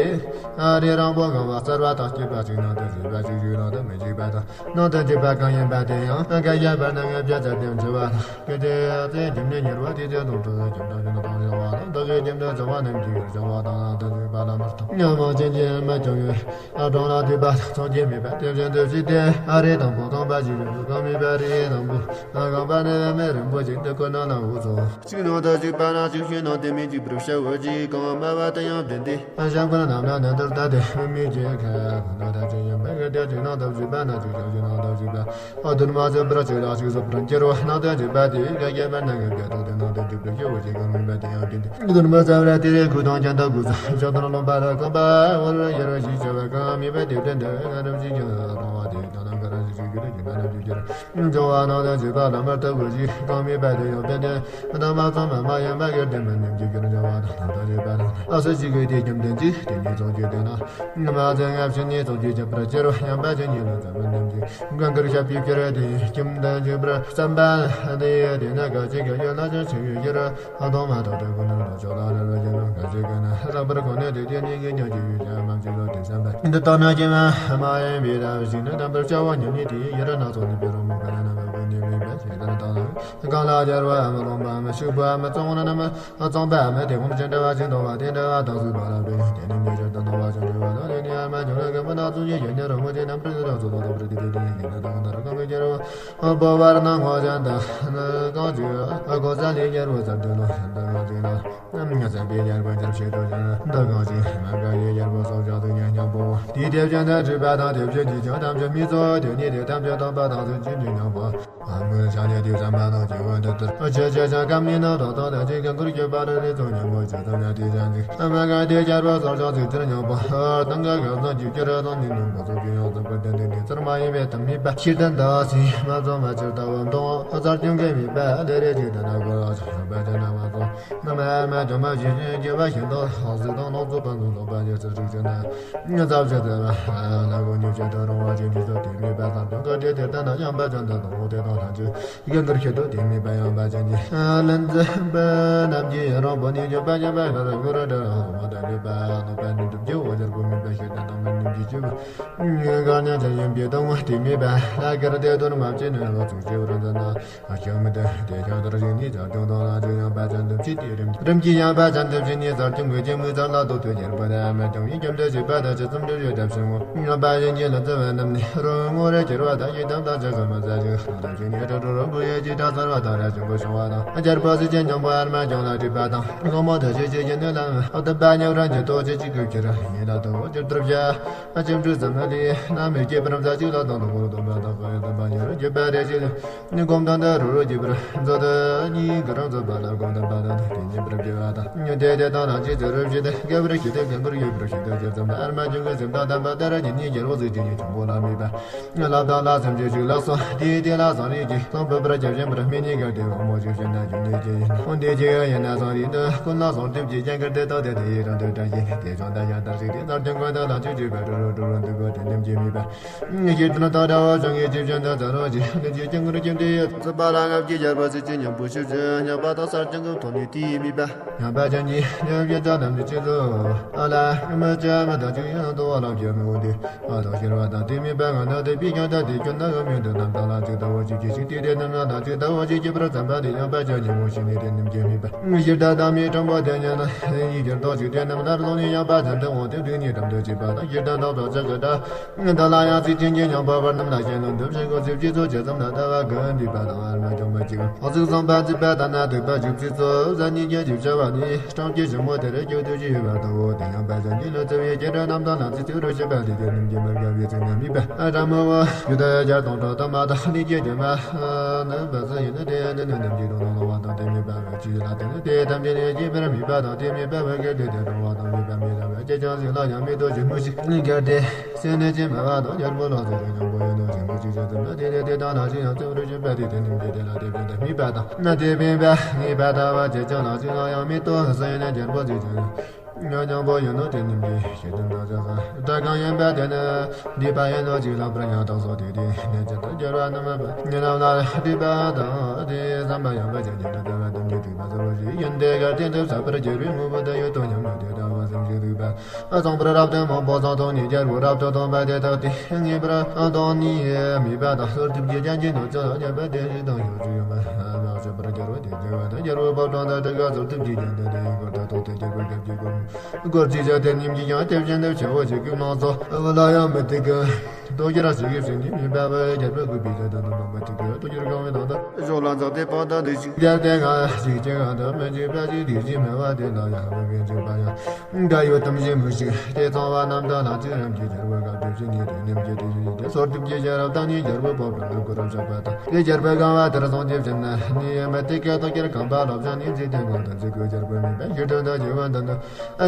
ཨ་རེ་རང་པོ་གང་བ་གསར་བ་དང་སྐྱེས་པ་ཅིག་ནང་དུ་བཞུགས་པ་ཅིག་བཞུགས་ནང་དུ་མི་བཞུགས་པ་དང་། ནང་དུ་འཇུག་པ་གང་ཡིན་པ་དེ་ཡང་ཨ་ག་ཡ་བར་ན་ངེས་བྱ་ཚར་ཏེ་འཇུག་པ་དང་། གལ་ཏེ་ཚེ་རྒྱུ་ནི་ཉེར་བ་དེ་ཚེ་དུང་དུ་ཁྱིམ་དང་ཁྱིམ་དང་བྱ་བ་དང་བདག་གི་ཁྱིམ་དུ་བྱ་བ་རྣམས་ཀྱི་བྱ་བ་དང་ནང་དུ་འཇུག་པ་ལ་མར་ཐོབ་ཉམས་མང་ཅན་གྱི་མ་བྱུང་བའི་ཨ་གྲོང་ལ་འདུས་པ་ཚོགས་ཀྱི་མེད་པ་དེ་བཞིན་དུ་ཞིག་སྟེ། ཨ་རེ་དང་པོ་གང་པ་ཞིག་ཡོད་གང་མེད་པ་རེ་དང་པོ་ཨ་གང་པ་ནི་བུད་མེད་རིན་པོ་ཆེ་འདི་ཀུན་ནང་ན་འུ་ཚོ་གཅིག་ནང་དུ་འཇུག་པ་ན་གཅིག་ཤོས་ནང་དུ་མི་འཇུག་པར་བྱ་འོ་ཅིག་གང་སྨྲ་བ་དེ་ཡང་བདེན་ཏེ། ཨ་ཞང་ཀུན་རྣམས་ལ་ནི་འདིར་ལྟ་སྟེ་བུད་མེད་ཀྱི་ཁ་ཁོ་ན་ད་ཅི་ཡིན་པའི་གི་དེ་གཅིག་ནང་དུ་བཞུགས་པ་ན་གཅིག་ཤོས་ཀྱི་ནང་དུ་བཞུགས་པ། ཨ་དུར་མ་བྱེད་པར་གཅིག་ལ་གཅིག་བཟོད་པར་འགྱུར་བ་ནང་དུ་འཇུག་པ་དེ་ག་གེ་བར་ན་ངེས་པའི་ཐོག་ཏུ་ནང་དུ་འཇུག་པའི་སྐྱེ་བོ་ཞིག་གང་མིན་པ་དེ་ཡང་བདེན་ཏེ། དུར་མ་བྱ་བར་དེ་རེ་ཁུ་དང་ཅན་དུ་དགུ་ཚོ་ཕྱོགས་དང་ལོང་པ་ལ་གང་པ་འོར་ཡར་ཞིག་བྱ་བ་གང་མིན་པ་དེ་བདེན་ཏེ་ང་རང་ཞིག་ཀྱང་རང་བ་དེ་དང་ནང་ག་རང་ཞིག་ཞིག་གི་རེ་ཞིག་མ་ན་ཞིག་གི་རེ། འབྱུང་བ་ནང་དུ་འཇུག་པ་ལ་མར་ཐུག་པའི་གཞི་གང་མེད་པ་དེ་ཡང་བསྟན་ཏེ། ཐ་མ་ཚང་མ་མ་ཡིན་པ་གི་བདེན་པ་ཉིད་ཀྱི་རྒྱུར་འབྱུང་བ་དང་ཐ་དད་ཡོད་པ་དང་ཨ་སུ་ཅིག་གི་དེ་ཁྱིམ་དོན་གྱི་དེ་ཉིད་ཚོགས་ཀྱི་དེ་ན། མ་ཚད་སྔ་ཕྱི་ནས་ཚོགས་ཀྱི་ཁྱབ་པར་བྱེད་རོ། ཡང་པ་ཅན་ཉིད་ལ་བསམ་པ་རྣམས་ཀྱི་གང་གར་ཤ་པའི་ཕྱིར་དེ་ཁྱིམ་དོན་འཇུག་པར་བསམ་པ་དེ་ཡི་དེ་ན་ག་ཅི་ག་ཡོད་ལ་ཅང་ཆེ་བའི་ཕྱིར། ཨ་དང་མ་དང་དྲན་པོ་ནི་ལོ་ཅོག་ལ་རེ་བ་ཡིན་ནོ། ག་ཅི་ག་ན་ལྷག་པར་ཁོ་ནས་དེ་དེ་ནི་གི་ཉོན་གྱི་ཡུལ་ཅན་མ་ཅི་ལོ་དེ་བསམ་པ་འདི་ལྟ་ན་ཀྱེ་མ་མ་ཡིན་པའི་རབ་ཞིག་ནི་དམ་པར་བྱ་བ་ཉམས་ཉེས་དེ་ཡི་ཡི་ར་སྣ་ཚོགས་ནི་པའི་རོ་མོ་ག་ན་ན་བ་གི་ནི་མིན་པ་ཞེས་དང་དང་ལ། གང་ལ་སྦྱར་བའམ་རློམ་པའམ་ཞུགས་པའམ་གཙང་བོ་རྣམས་གཙང་པའམ་དེ་ཁོང་ཅན་འདྲ་བ་ཅན་དང་བ་དེ་འདྲ་བ་དག་སུ་མ་ལགས་པས་དེ་ནི་ཉེ་ཆར་དུ་འདང་བ་ཅན་འདྲ་བ་དང་དེ་ནི་ཨ་མ་ཅུང་ལ་གམ་ན་ཚུ་ཡི་ཡོན་ནི་རོ་མོ་ཅན་རྣམས་པྲི་ཟི་ར་ཚོ་ལོ་ལོ་པྲི་ཏི་ཏི་ཏི་ཡི་ཡོན་ནི་དང་ན་ར་གམ་གྱི་ར་བ་བོ་བར་ན་ངོ་ཅན་དང་གང་ཅི་གོ་ས་ལས་རྒྱལ་པོ་ཚར་དུ་ལོ་ཡོན་དང་གང་ཅི་ལ་ང་ཚན་པའི་རྒྱལ་པོ་འཇར་ཕྱེད་དུ་ཡོན་དང་གང་ཅི་མ་ག་ཡི་རྒྱལ་པོ་སོགས་ཅག་ཏུ་ཉན་སྙམ་པོ་དེ་དེ་བཞིན་དུ་བྲིས་པ་དང་དེ་བཞིན་གྱི་ཀྱང་ཐམས་ཅད་མི་ཚོགས་དེ་ནི་དེ་ཐམས་ཅད་སྟོན་པ་དང་ཚུལ་ཁྲིམས་ཀྱི་སྙིང་པོ། ཨ་མི་ཤ་ཉེ་དུས་བསམ་པ་དང་སྐྱེ་བོ་འདི་ལྟར། ཨ་ཆེ་ཆེ་ཆེ་སྐམ་ནི་ན་ཐོག་ཐོག་ད་ཅི་གང་ཁུར་གྱི་པར་རེ་ཚོ་ཉམས་པོ་ཆེ་ཙམ་ན་དེ་ཅན་ཅིག་ཨ་མ་ག་དེ་ཆར་བ་སོར་ཆོག་ཚིག་ཚིར་ཉོག་པོ། ཨར་ཏང་ག་ག་ཚང་གྱི་ཀྱི་ར་དང་ནི་ནུང་པ་ཚོ་གི་ཡོང་ཚང་པ་དེ་འདི་ནི་ཚར་མ་ཡིན་པའི་དམ་མི་པ་ཤི་དན་ད་སི་མ་ཚང་མ་ཆེར་ད་བམ་དང་ཨ་ཚར་ཀྱང་གི་མི་པ་ལེ་རེ་ཅིག་ད་ན་གོ་ར་ཆོག་པ་ཅན་ན་མ་ཚང་། ན་མ་མ་ཇོ་མ་ཇི་ཇི་ཇི་བ་ཤིན་ཏོ་ཧ་སི་དང་ལོག་ཚོ་པ་ཚོ་ལོག་པ་ཇི་ཚ་ཅིག་ཅན་ན། ཉ་ཚབ་ཅི་ཚ་བ་ལ་གོ་ཉུ་ཅི་ད་རོང་བ་ཅི་ཇི་ཚོ་དེ་མི་པ་ཚང་དོན་ག་དེ་དེ་ད་ན་ཡང་པ་ཅན་ད་དང་འོ་དེ་དང་ལ་ཅི་གན་གར་ཁྱེད་དོ་དེ་མི་པ་ཡང་པ་ཅན་ཇི་ལན་ཙི་པ་རྣམས་ཀྱི་རང་པོ་ནི་ཇོ་པ་ཇོ་པ་ལ་ར་གོ་ར་ད་ར་ཧོ་མ་ད་ཇོ་པ་ནོ་པ་ནི་དུ་ཇོ་འོ་ཇར་གོ་མི་པ་ཤེ་ད་དང་མི་ནུ་ཇི་ཇི་བ་ག་ཉ་ཅན་ཡིན་པའི་དང་དེ་མི་པ་ལ་གར་དེ་དོར་མ་ཅི་ནི་ལོ་ཚུགས་ཇི་བ་ར་ད་ན། ཨ་ཁྱོད་མི་དེ་དེ་ཁྱོད་དར་ཞིང་ནི་ཅག་ཀྱང་དང་ལ་ཅི་ཡང་པ་ཅན་དུ་ཕྱི་དེ་རིམ་རིམ་གྱི་ཡང་པ་ཅན་དུ་ཕྱི་ནི་ཟར་ཀྱང་གོས་ཀྱི་མི་ཟར་ལ་དོ་དོ་རྒྱལ་པོ་རེ་མེད་ཀྱང་ཡིན་ཀྱང་དེ་ཞིག་པ་དང་ཅི་ཙམ་འབྲེལ་ཡོད་དམ་ཞིང་ངོ་ཡང་པ་ཡིན་གྱི་ལ་ཙི་བའི་རྣམས་ནི་རོ་ངོ་རེ་གྱུར་བ་དང་ཡི་དམ་དང་ཅི་ག་མ་ཟ་ཞིང་ལ་དམ་ཞིང་ནི་ཏྲ་ཏྲ་རོ་བུ་ཡེ་ཅི་ཏྲ་ཚར་བ་དང་ར་ཅུང་གོ་ཤོང་བ་དང་རྒྱལ་པོ་སྲིད་ཅན་སྙོམས་པོ་ཨར་མ་ཀྱང་ལ་གྲིབ་པ་དང་ལོ་མོ་དང་ཞེ་ཅི་ཡིན་ནི་ལ་ཨ་དམ་པ་ཉམས་རང་གི་དོ་ཅི་ཅི་ཀུ་ཁྱེར་ཡིན་ལ་དོ་ཅི་ཏྲུབ་བྱ་ཨ་ཅིམ་ཀྲུ་ཙམ་ན་ལི་ན་མི་སྐྱེ་པར་ཟ་ཅིག་ལ་དང་ལོ་མོ་དམ་པ་དང་ག་ཡ་དམ་པ་ཉམས་རང་གྱུར་པ་རེ་ཅི། ནི་སྒོམ་དང་འདི་རུ་རུ་གྱིས་པར་མཛོད་དུ་གཉིས་ཀྱི་རང་མཛོད་པ་ལ་སྒོམ་དང་པ་དང་དེ་ཉིད་པར་དགེ་བ་དང་ཉོན་དེ་དེ་དང་རང་བཞིན་དུ་རུ་བཞིན་དུ་དགེ་བར་བྱེད་དུ་གང་གར་ཡོད་པར་བྱེད་དུ་ཇི་ཙམ་ལ་ཨར་མ་ཅུང་གི་སེམས་དང་དམ་པ་ཏཱ་ར་གཉིས་གཉིས་རྒྱལ་བོ་གཟི་བརྗིད་ཀྱི་འཁྱམ་པོ་ལ་དམིགས་པ། ལབ་དང་ལ་སེམས་ཀྱི་ཤུགས་ལ་སོགས་དེའི་དེ་ལ་བཟང་རིགས་ཀྱི་གསང་ཕུད་པར་བྱ་བཞིན་པར་སྨིན་ཉིད་གར་དེ་བ་མོ་ཞིག་བཞིན་ན་འབྱུང་ཉིད་ཀྱི་ཡིན་འོན་ཏེ་ཀྱི་ཡིན་ན་བཟང་རིགས་འདི་ཀུན་ལ་བཟང་སྟོབས་ཀྱི་རྐྱེན་གར་དེ་དག་དེ་དེ་ཡི་རང་དུ་བཀྲ་ཞིང་དེ་ཀྱང་ད་ཡང་དར་ཞིག་དེ་ལྟར་ཀྱང་ཀུན་ཏུ་ལ་ཆོས་ཀྱི་བར་རུ་རུ་རུ་རུ་འདུག་གོ་དེ་འདེམས་ཀྱི་མིད་པ། ཡིད་དུ་ནི་དང་འདྲ་བ་བྱུང་ངེས་ཀྱི་བཞིན་དུ་ཛ་རོ་ཞེས་ལུས་ཀྱི་སྐྱེ་དངོས་ཀྱི་འདི་ཡི་ཚུལ་པ་ལ་ལྔ་བརྒྱའི་རྒྱལ་པོ་སྲིད་ཀྱི་སྙིང་པོ་ཤུགས་ཀྱི་ཉམས་པ་དང་གསར་རྐྱང་གི་ཐོག་ནས་དེའི་མིད་པ། ཉམས་པ་ཅན་གྱི་ཉམས་ཀྱི་ལྟ་རྣམས་ནི་ཅི་ལོ། ཨ་ལ་མི་བྱ་མི་དང་གཅིག་ཡང་དུ་བ་ལ་བྱ་མི་འོང་སྟེ། ཨ་དང་ཤེར་བ་དང་དེ་མིད་པ་ང་ན་དེ་པི་ཀྱང་ད་དེ་ཁྱོད་ན་ག་མིན་དུ་རྣམ་དག་ལ་ཅིག་ལྟ་བ་ཅིག་གི་ཞིག་དེ་དེ་རྣམ་སྣང་དང་ཅིག་ལྟ་བ་ཅིག་གི་པར་ཙམ་པ་དེ་ཉམས་པ་ཅན་གྱི་མོ་ཞིག་ནི་དེ་རྣམས་ཀྱི་མིད་པ། ཡིར་ད་དང་མི་དྲང་པོ་དེ་ཉན་ན་ཡིད་ཀྱི་རྟོག་ཅིག་དེ་རྣམས་ལ་རློམ་ནས་ཉམས་པ་ཅན་དུ་འོང་སྟེ་དུས་ནི་དྲང་དུ་བྱེད་པ་དང་ཡིར་ད་དང་དོ་ཅིག་གི་ད། བདག་ལ་ཡང་ཚིག་ཅན་གྱི་སྙོམས་པ་བར་རྣམས་ལ་ཞེན་ནོ་འདུ་ཤེས་སྒོ་ཚིག་ཅིག་ཚོ་ཇི་ཙམ་ན་ལྟ་བ་གི་འདུས་པ་དང་ཨར་མ་ཀྱང་མ་ཅིག་ཨོ་ཚིག་བཟང་པ་འཛིན་པ་དང་ན་འདུས་པ་བཅུ་གཅིག་ཚོ་བཟའ་ཉིད་ཀྱི་བཅུ་བྱ་བ་ནི་སྤྲང་ཀྱི་ཞིང་མོ་དེར་སྐྱོ་དུ་ཞི་བ་དང་འོ་དེ་ཡང་པ་ཅན་གྱི་ལུས་རྩལ་བའི་སྐྱེ་འགྲོ་རྣམས་དང་ལ་ཚིག་ཚིག་རུ་ཤེས་པ་ལས་དེ་རྣམས་ཀྱི་མི་དགའ་བའི་ཚིག་རྣམས་མིད་པ། ཨ་ར་མོ་བོ་ཡུ་ད་ཡ་རྒྱ་དང་གྲོགས་དང་མ་དང་ནི་སྐྱེ་དེ་མ་ནི་བ་ས་ཡིན་ན་དེ་ནི་ནི་རྣམས་ཀྱི་དོན་ལ་བ་དང་དེ་མིད་པ་བ་ཅི་ལ་དེ་ནི་དེ་ཐམས་ཅད་ནི་སྐྱེ་བར་མིད་པ་དང་དེ་མིད་པ་བ་གལ་ཏེ་དེ་དང་བ་དང་མིད་པ་མི་ར་བ་སྐྱེ་ཀྱང་ཞིག་ལ་ཡང་མི་དོ་ཞིག་མུ་ཞིག་ནི་གལ་ཏེ། སེམས་ནི་ཅི་མ་བ་དང་རྒྱལ་པོ་ལ་སོགས་ཀྱི་སྙིང་པོ་ཡོད་ནོ་ཞིང་ལུས་ཅི་བྱ་ཙམ་ན་དེ་ལས་དེ་དང་ལ་ཅི་ཡང་ཙམ་རུ་ཞིག་པ་དེ་དེ་ནི་དེ་དེ་ལ་དེ་བཞིན་དུ་མིད་པ་དང་ན་དེ་བས་པ་ངེས་པ་ལྟ་བ་ཅི་ཅང་ལ་ཅི་ལ་ཡང་མི་ལྟོ་ཟ་ཡིན་ན་རྒྱལ་པོ་ཅི་ཅང་ཡང་སྙིང་པོ་ཡོད་ནོ་དེ་ནི་དེ་ཤེས་དོན་དང་བྱ་བ་དགྲ་གང་ཡིན་པ་དེ་ནི་འདི་པ་ཡིན་ནོ་ཅི་ལ་པར་ཡང་དག་སོགས་དེ་དེ་ནི་ཅི་ལྟར་རྒྱལ་བ་རྣམས་པ་ཉེ་རྣམས་ལ་སྒྲིབ་པ་དང་དེ་བསམ་པ་ཡང་པ་ཅན་གྱི་ལ་ལྟ་བ་དམ་ཉེ་དུས་པ་ཟ་བ་ཞིག་ཡིན་དེ་གལ་ཏེ་འདི་བྱ་བར་རྒྱལ་བའི་ངོ་བོ་དེ་ཡོད་དོ་སྙམ་ནོ་དེ་ལྟ་བ་སེམས་ཤིང་དུས་པ། གཙང་པར་རབ་ཏུ་མང་པོ་གཙང་དང་ནི་རྒྱལ་པོ་རབ་ཏུ་དང་བ་དེ་དག་སྟེ་ངེས་པར་དང་ནི་མིད་པ་དང་གསོལ་ཐུབ་ཀྱི་རྒྱན་གྱི་ནོར་ཅན་ལ་སྙན་པ་དེ་བཞིན་དང་ཡོངས་སུ་ཡོད་མ་མ་བྱེད་པར་རྒྱལ་བ་དེ་རྒྱལ་བ་དང་རྒྱལ་པོ་པོ་ཀྲང་དང་དེ་ག་གསོལ་ཐུབ་ཀྱི་རྒྱན་དེ་དེ་ཡི་སྐོར་དང་ཐོག་ཏུ་རྒྱལ་པོའི་སྐབས་ཀྱི་སྐོར་སྐོར་ཅི་བྱ་དེ་ཉིད་ཀྱི་ཡང་དེ་བཞིན་དུ་བྱ་བ་ཞིག་གི་མང་ཚོགས་ལ་ཡང་མི་ཐིག་གི་དོ་ཁྱེར་ཞིག་གི་ཕྱིར་ནི་མིད་པ་བས་རྒྱལ་པོའི་སྐུ་པའི་ཚད་དང་དུ་མ་མི་ཐིག་གི་དོ་ཁྱེར་གང་བའི་དང་དུ་ཞོག་ལ་འཛག་སྟེ་པང་དང་དེ་ཞིག་རྒྱལ་ཏེ་ང་ཞིག་ཅེས་ང་དུ་མི་འཇིགས་པ་ཞིག་དེ་ཞིག་མི་བ་དེ་ལ་ཡང་མི་འཇིགས་པ་ཡང་། འདྲ་ཡོད་དམ་ཞིང་མུ་ཞིག་དེ་ཚང་བ་རྣམས་དང་ལ་ཚིག་རམ་གྱི་རྒྱལ་པོའི་སྐབས་དེ་བཞིན་ཉིད་དུ་ནེམ་གྱི་དེ་བཞིན་དེ་སོར་ཐུབ་ཀྱི་ཤེས་རབ་དང་ནི་རྒྱལ་པོའི་པོ་ཏོ་ལུག་གུ་རབ་ཞག་པ་དང་དེ་རྒྱལ་པོའི་གང་བ་དེར་སོང་སྟེ་བཞིན་ན་ནི་མི་དེ་སྐད་དོ་ཁྱེར་གང་པ་ལོབ་ཞང་ནི་མཛེས་དེ་གོང་དུ་མཛེས་ཀྱི་རྒྱལ་པོའི་མིད་པ་ཞུ་དོན་དང་ཞུ་བ་འདི་ནི་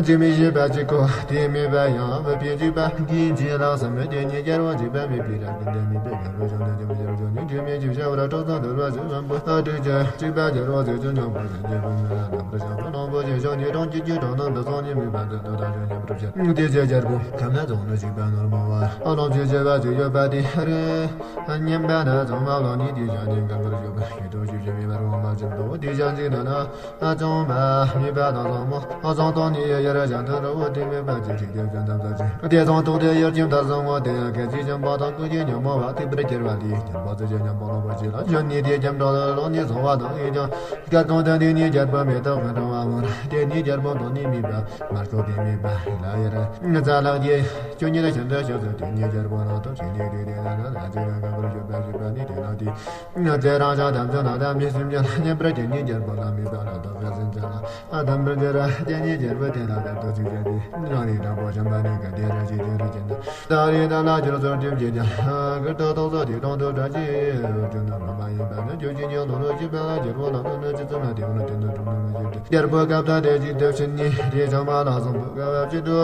འཇིགས་མི་ཤེས་པ་ཅིག་གོ། དེ་མིད་པ་ཡང་མི་པའི་འཇིགས་པ་འདིའི་འཇིགས་ལ་བསམ་མི་དེ་ཉིད་རྒྱལ་པོ་འཇིགས་པ་མེད་པའི་རབ་ཀྱི་འདས་མིད་པའི་རྒྱལ་པོ་ཞང་དུ་འཇིགས་པ་རྒྱལ་པོ་ཞང་དུ་འཇིགས་མི་འཇིགས་བྱ་བར་གྲོགས་དང་འདུལ་བ་ཞུ་བ་པོ་ཨ་དྲུག་ཅུ་གཅིག་པ་རྒྱལ་པོ་ཞེས་བྱ་སྙོམས་པོ་ཞིང་རྒྱལ་པོའི་མི་ལ་རྣམ་པར་བྱང་བའི་གླང་པོ་ཆེ་ཞོག་ཉིད་གྲོང་ཁྱེར་གྱི་གྲོང་རྣམས་དུ་སོང་ནས་མིད་པ་འདི་དོ་དང་ཞོག་ཉམས་རབ་བྱེད། དེ་ཚེ་རྒྱལ་པོ་ཁམས་ན་རྫོང་ནས་ཞིག་པ་ནོར་མང་བ་ཨ་ལོང་ཆེ་ཆེ་བ་ཞིག་ཡོད་པ་དེ་རེད། སྙམ་པ་ན་ཚང་མ་ལོ་ནི་དེ་བཞག་ནས་གང་གར་ཞུགས་པ་ཞེས་དོ་ཞུ་ཞུ་བའི་བར་འོང་མ་ཅིག་འདུག་དེ་བཞག་ཅིག་ན་ན་ཨ་ཅང་མ་མིད་པ་དང་བཟང་མོ་ཨ་ཚང་དང་ནི་ཡ་ཡ་ར་བཞག་ཐོན་ར་བོ་དེ་མིད་པ་ཅིག་ཅིག་དེ་བཞག་འདམ་ས་ཅིག་དེ་ཚང་ཐོག་དེ་ཡར་ཁྱིམ་ད་བཟང་མོ་དེ་ཡང་གལ་ཆེ་ཞིང་པ་དང་ཀུན་གྱི་ཉོན་མོངས་པ་ཐེག་པར་གྱུར་པ་ལས་དེ་པ་ཚོ་ཆེ་ཉམས་པོ་ལོངས་པ་ཅིག་ལ་ཞོན་ནི་དེ་ཁྱམས་འགྲོ་ལ་ལོག་ནི་བཟང་བ་དང་ཡིན་ཀྱང་སྐར་ཁང་དུ་འདུས་ནས་རྒྱལ་པོ་མེ་ཏོག་ང་དང་བ་མོར་དེ་ནི་རྒྱལ་པོ་དང་ནི་མི་པ་མར་ཁོ་དེ་མི་པ་ལ་ཡར་ང་ཙ་ལག་གི་ཅོ་ཉི་ལ་ཤམ་ཚ་ཤ་ཚ་དེ་ནི་རྒྱལ་པོ་ནང་དུ་ཞིག་ནི་དེ་དེ་ན་ན་ན་ཅི་ན་ག་བར་ཞུ་བ་ཞུ་བ་ནི་དེ་ན་དེ་ང་ཙ་རང་ཤ་དམ་ཚ་ན་ད་མི་སེམས་ཅན་ལ་ཉན་པར་དེ་ནི་རྒྱལ་པོ་ལ་མི་པ་ལ་དོ་ག་སེམས་ཅན་ལ་ཨ་དམ་པར་དེ་ར་དེ་ནི་རྒྱལ་པོ་དེ་ལ་ག་དོ་ཚིག་ཅན་དེ་རང་རིགས་དང་པོ་ཤམ་པ་ནི་ག་དེ་ར་ཅི་དེ་ར་ཅན་ད། ད་རེས་ད་ལ་སྦྱོར་ཚུལ་ཁྲིམས་ཀྱི་རྒྱ་གར་ཏོག་ཏོག་ཙོག་དེ་གྲོང་དུ་གྲགས་ཀྱི་རྒྱུ་ནོར་མ་ཡིན་པ་ནི་རྒྱུ་ཅི་ཉིད་ལོ་ལོ་ཅི་པའི་ལ་རྒྱལ་པོ་ལ་དོ་ནི་ཅི་ཙམ་ན་དེ་ནི་དེ་ནི་གྲོང་ནི་མ་ཡིན་ཏེ། རྒྱལ་པོ་སྐབས་དང་དེ་ཅི་སྟོབས་ཆེན་ནི་དེ་བྱང་མ་ལ་སོང་བུ་ག་བ་ཅི་དུ་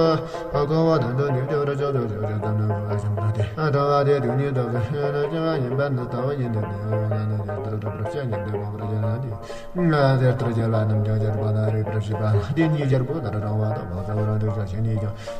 ཧ་གོ་བ་དང་དུ་ནི་ཅོ་ར་ཅོ་ཅོ་ཅོ་ཅོ་ཙམ་ན་བུ་བ་ཞིམ་པ་དེ་ཨ་ད་བ་དེ་དུ་ནི་དོ་ག་ནི་ཅི་བ་ཡིན་པ་ནི་ད་བ་ཡིན་ཏེ་དེ་ཡོང་ན་ནི་དེ་ལྟར་དོ་པར་བཤད་ཉན་པའི་མ་པར་ཡིན་ན་དེ། ང་དེ་ལྟར་རྒྱལ་བ་རྣམས་ཀྱང་རྒྱལ་པོ་ལ་རིག་པར་བྱེད་པ་ལ་དེ་ཉིད་རྒྱལ་པོ་ལྟར་རང་བ་དང་བ་ཚ་བ་རང་དུ་བྱ་ཞེས་ནས་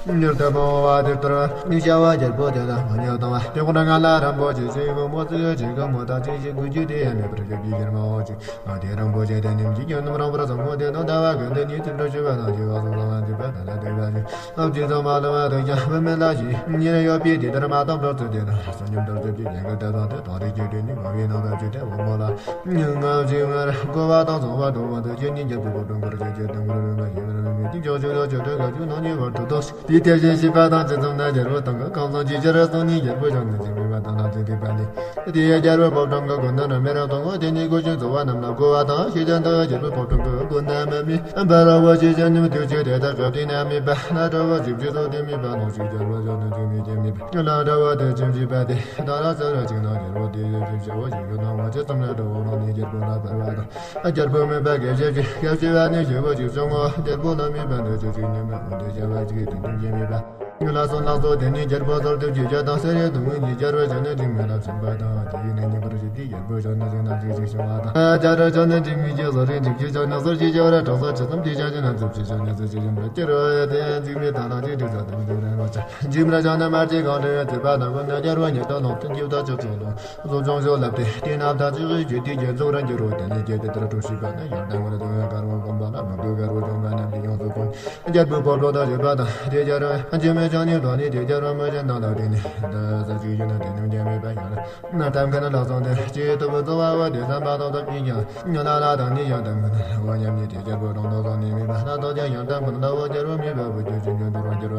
ཀྱང་མྱུར་དུ་མ་འོངས་པ་དེ་ལྟར་ནི་བྱ་བ་རྒྱལ་པོ་དེ་དག་མ་ཉམས་དང་བ་དེ་ཁོ་ན་ང་ལ་རིན་པོ་ཆེ་ཞིག་མོ་ཚིག་ཅིག་གི་མོ་དག་ཅིག་ཞིག་དགོས་རྒྱུ་དེ་ཡང་མེད་པར་བྱ་བའི་ཡར་མ་འོག་ཅིག་ང་དེ་རིན་པོ་ཆེ་དེ་ནིམ་གྱི་ཡོན་ནམ་རང་བར་བཟང་མོ་དེ་དང་ཟླ་བ་གི་འདི་ཉིད་ཅིག་ཏུ་ཞུ་བ་དང་ཞུ་བ་སོགས་ལ་ང་འདི་པ་ད་ལ་དེ་བ་ཞིག་ཨ་ཅི་ཙམ་མ་ལ་བ་དང་ཀྱང་བུད་མེད་ལ་ཞིག་ཉེར་ཡོད་པའི་དེ་ལྟར་མ་དང་འགྲོ་ཚུལ་དེ་དང་སོ་ཉམས་དར་ཚུལ་གྱི་ཡན་གི་དེ་དང་དེ་དང་རིགས་ཀྱི་དེ་ནི་མ་བའི་ནང་དུ་ཅི་སྟེ་འོ་མོ་ལ། ང་བཞིན་ངར་གོ་བ་དང་བཟང་བ་སྒྲོག་པ་དང་རྒྱུ་ཉིད་རྒྱལ་པོ་གོ་དྲུང་གར་བྱེད་ཀྱི་དང་གུ་རུ་མ་ཞིག་རང་མི་དེ་མཆོག་ཆོས་ལ་ཆོས་སྒྲ་ག་ཆུ་ནང་ཉེ་བར་དུ་དོ། དེ་དེ་བཞིན་ཤེས་པ་དང་ཅི་ཙམ་ན་རྒྱལ་པོ་དང་གི་གང་ཟག་ཅིག་ཅར་སོང་ནས་རྒྱལ་པོ་བྱང་ནས་འཛིན་པའི་བ་དང་ལ་དེ་དེ་པ་ལས། དེ་ཡང་རྒྱལ་པོའི་པོ་ཏང་གི་དགོན་ནི་ར་མེ་ར་དང་དེ་ནི་གོ་ཆུན་ཚོ་བ་རྣམས་ལ་གོ་བ་དང་ཤེས་ལྡན་དང་རྒྱལ་པོའི་པོ་ཏང་གི་དགོན་ནི་མི་འབའ་ར་བ་ཞེས་བྱ་ནི་མི་དུས་ཆེ་དེ་དག་གི་དེ་ན་མི་པ་ལ་གྲྭ་བ་ཞིབ་ཅི་ཚོ་དེ་མི་པ་ལོང་ཞིག་རྒྱལ་པོ་བྱང་ནས་འཛིན་མི་རྒྱལ་མི་པ་ལ་གྲྭ་བ་དེ་ཅིམ་ཅི་པ་དེ་ད་ལ་ཚ་ར་ཅིག་ན་རྒྱལ་པོ་དེ་ཡོད་ཅིམ་ཅི་བ་ཞིག་ཡོད་ན་བ་ཅི་ཙམ་ལ་གྲྭ་བ་ལོང་ནས་རྒྱལ་པོ་ལ་བར་བ་དང་། རྒྱལ་པོ་མེད་པ་སྐད་ཆ་ཅིག་སྐད་ཆ་བ་ནི་ཞེ་བོ་ཅིག་གསུང་ངོ་། རྒྱལ་པོ་ལ་མེད་པ་འདོད་ཆོག་ཅིག་ཉན་པ་འོ་འདོད་བྱ་བ་ཅིག་དེ་དུས་རྒྱལ་མེད་པ། ལ་སོགས་ལ་སོགས་དེ་ནི་རྒྱལ་པོ་ཟོར་དུ་བྱེད་བྱ་དང་སེ་རེ་དུ་མིན་གྱི་རྒྱལ་བ་བྱ་ནི་འགྲིག་མེད་ལ་སེམས་པ་དང་དེ་ཡིན་ན་ཉིན་པར་ཞིག་དེ་རྒྱལ་པོ་བྱ་ནི་ཟིན་ན་ཅིག་ཅིག་བྱ་བ་དང་རྒྱལ་ར་བྱ་ནི་འགྲིག་མིན་གྱི་ཟོར་རེ་འགྲིག་གི་བྱ་ནི་ཟོར་གྱི་བྱ་བ་ར་གྲོགས་ཟོར་ཅི་ཙམ་དེ་བྱ་ཅི་ན་ཚུབ་ཅི་བྱ་ནི་ཟོར་ཅི་ཡིན་པ་སྐྱེ་རོ་ཡ་དེ་འགྲིག་མེད་ད་ལ་ཅིག་འགྲིག་ཟ་དང་འགྲིག་རེ་རོ་བྱ། འཇིམ་ར་བྱང་ན་མར་གྱི་གང་དུ་ཡང་བརྩིས་པ་དང་ཀུན་ནས་རྒྱལ་བ་ཉིད་དུ་ལོངས་ཏེ་འཇིབ་དང་ཅོག་ཅོག་ལོངས་སོ་ཅོག་ཅོག་ལབ་སྟེ་དེ་རྣམས་དང་ཅི་ཞིག་བརྗོད་དེ་རྒྱལ་ཚོགས་རང་གི་རོ་དེ་ནས་རྒྱལ་དེ་ལྟར་གྲོགས་ཤིག་པ་ན་ཡང་དང་བར་དུ་ཡང་དཀར་བོ་བསྒོམ་པ་ལ་མི་དགོས་དཀར་བོ་བསྒོམ་པ་རྣམས་ཀྱི་ཡོངས་སུ་བསྒོམ། རྒྱལ་པོའི་པོ་ཏོ་དང་བཞོན་པ་དང་དེ་རྒྱལ་ར་འཇིམ་མེད་ཅང་ནི་དོག་ནི་དེ་རྒྱལ་ར་མ་ཅན་དང་ལ་དེ་ནི་ད་ས་ཅིག་ཡིན་ན་དེ་རྣམས་རྒྱལ་མེད་པ་ཡང་ན་ན་གཏམ་ཁ་ན་ལ་སོང་སྟེ་ཅི་ལྟ་བུ་འཚོ་བ་བ་དེ་བསམ་པ་དང་ཐབས་ཀྱིས་ཀྱང་ཉོ་ལ་ལ་དང་ནི་ཡང་དམ་ཁ་ན་བ་ཉམས་ནི་དེ་རྒྱལ་པོ་དང་དོག་དང་ནི་མེད་པ་ལ་དོག་ཀྱང་ཡང་དམ་ཁ་ན་ལ་བ་རྒྱལ་བ་མེད་པ་བུ་རྒྱལ་ཆེན་ཀྱང་དུ་རང་རྒྱལ་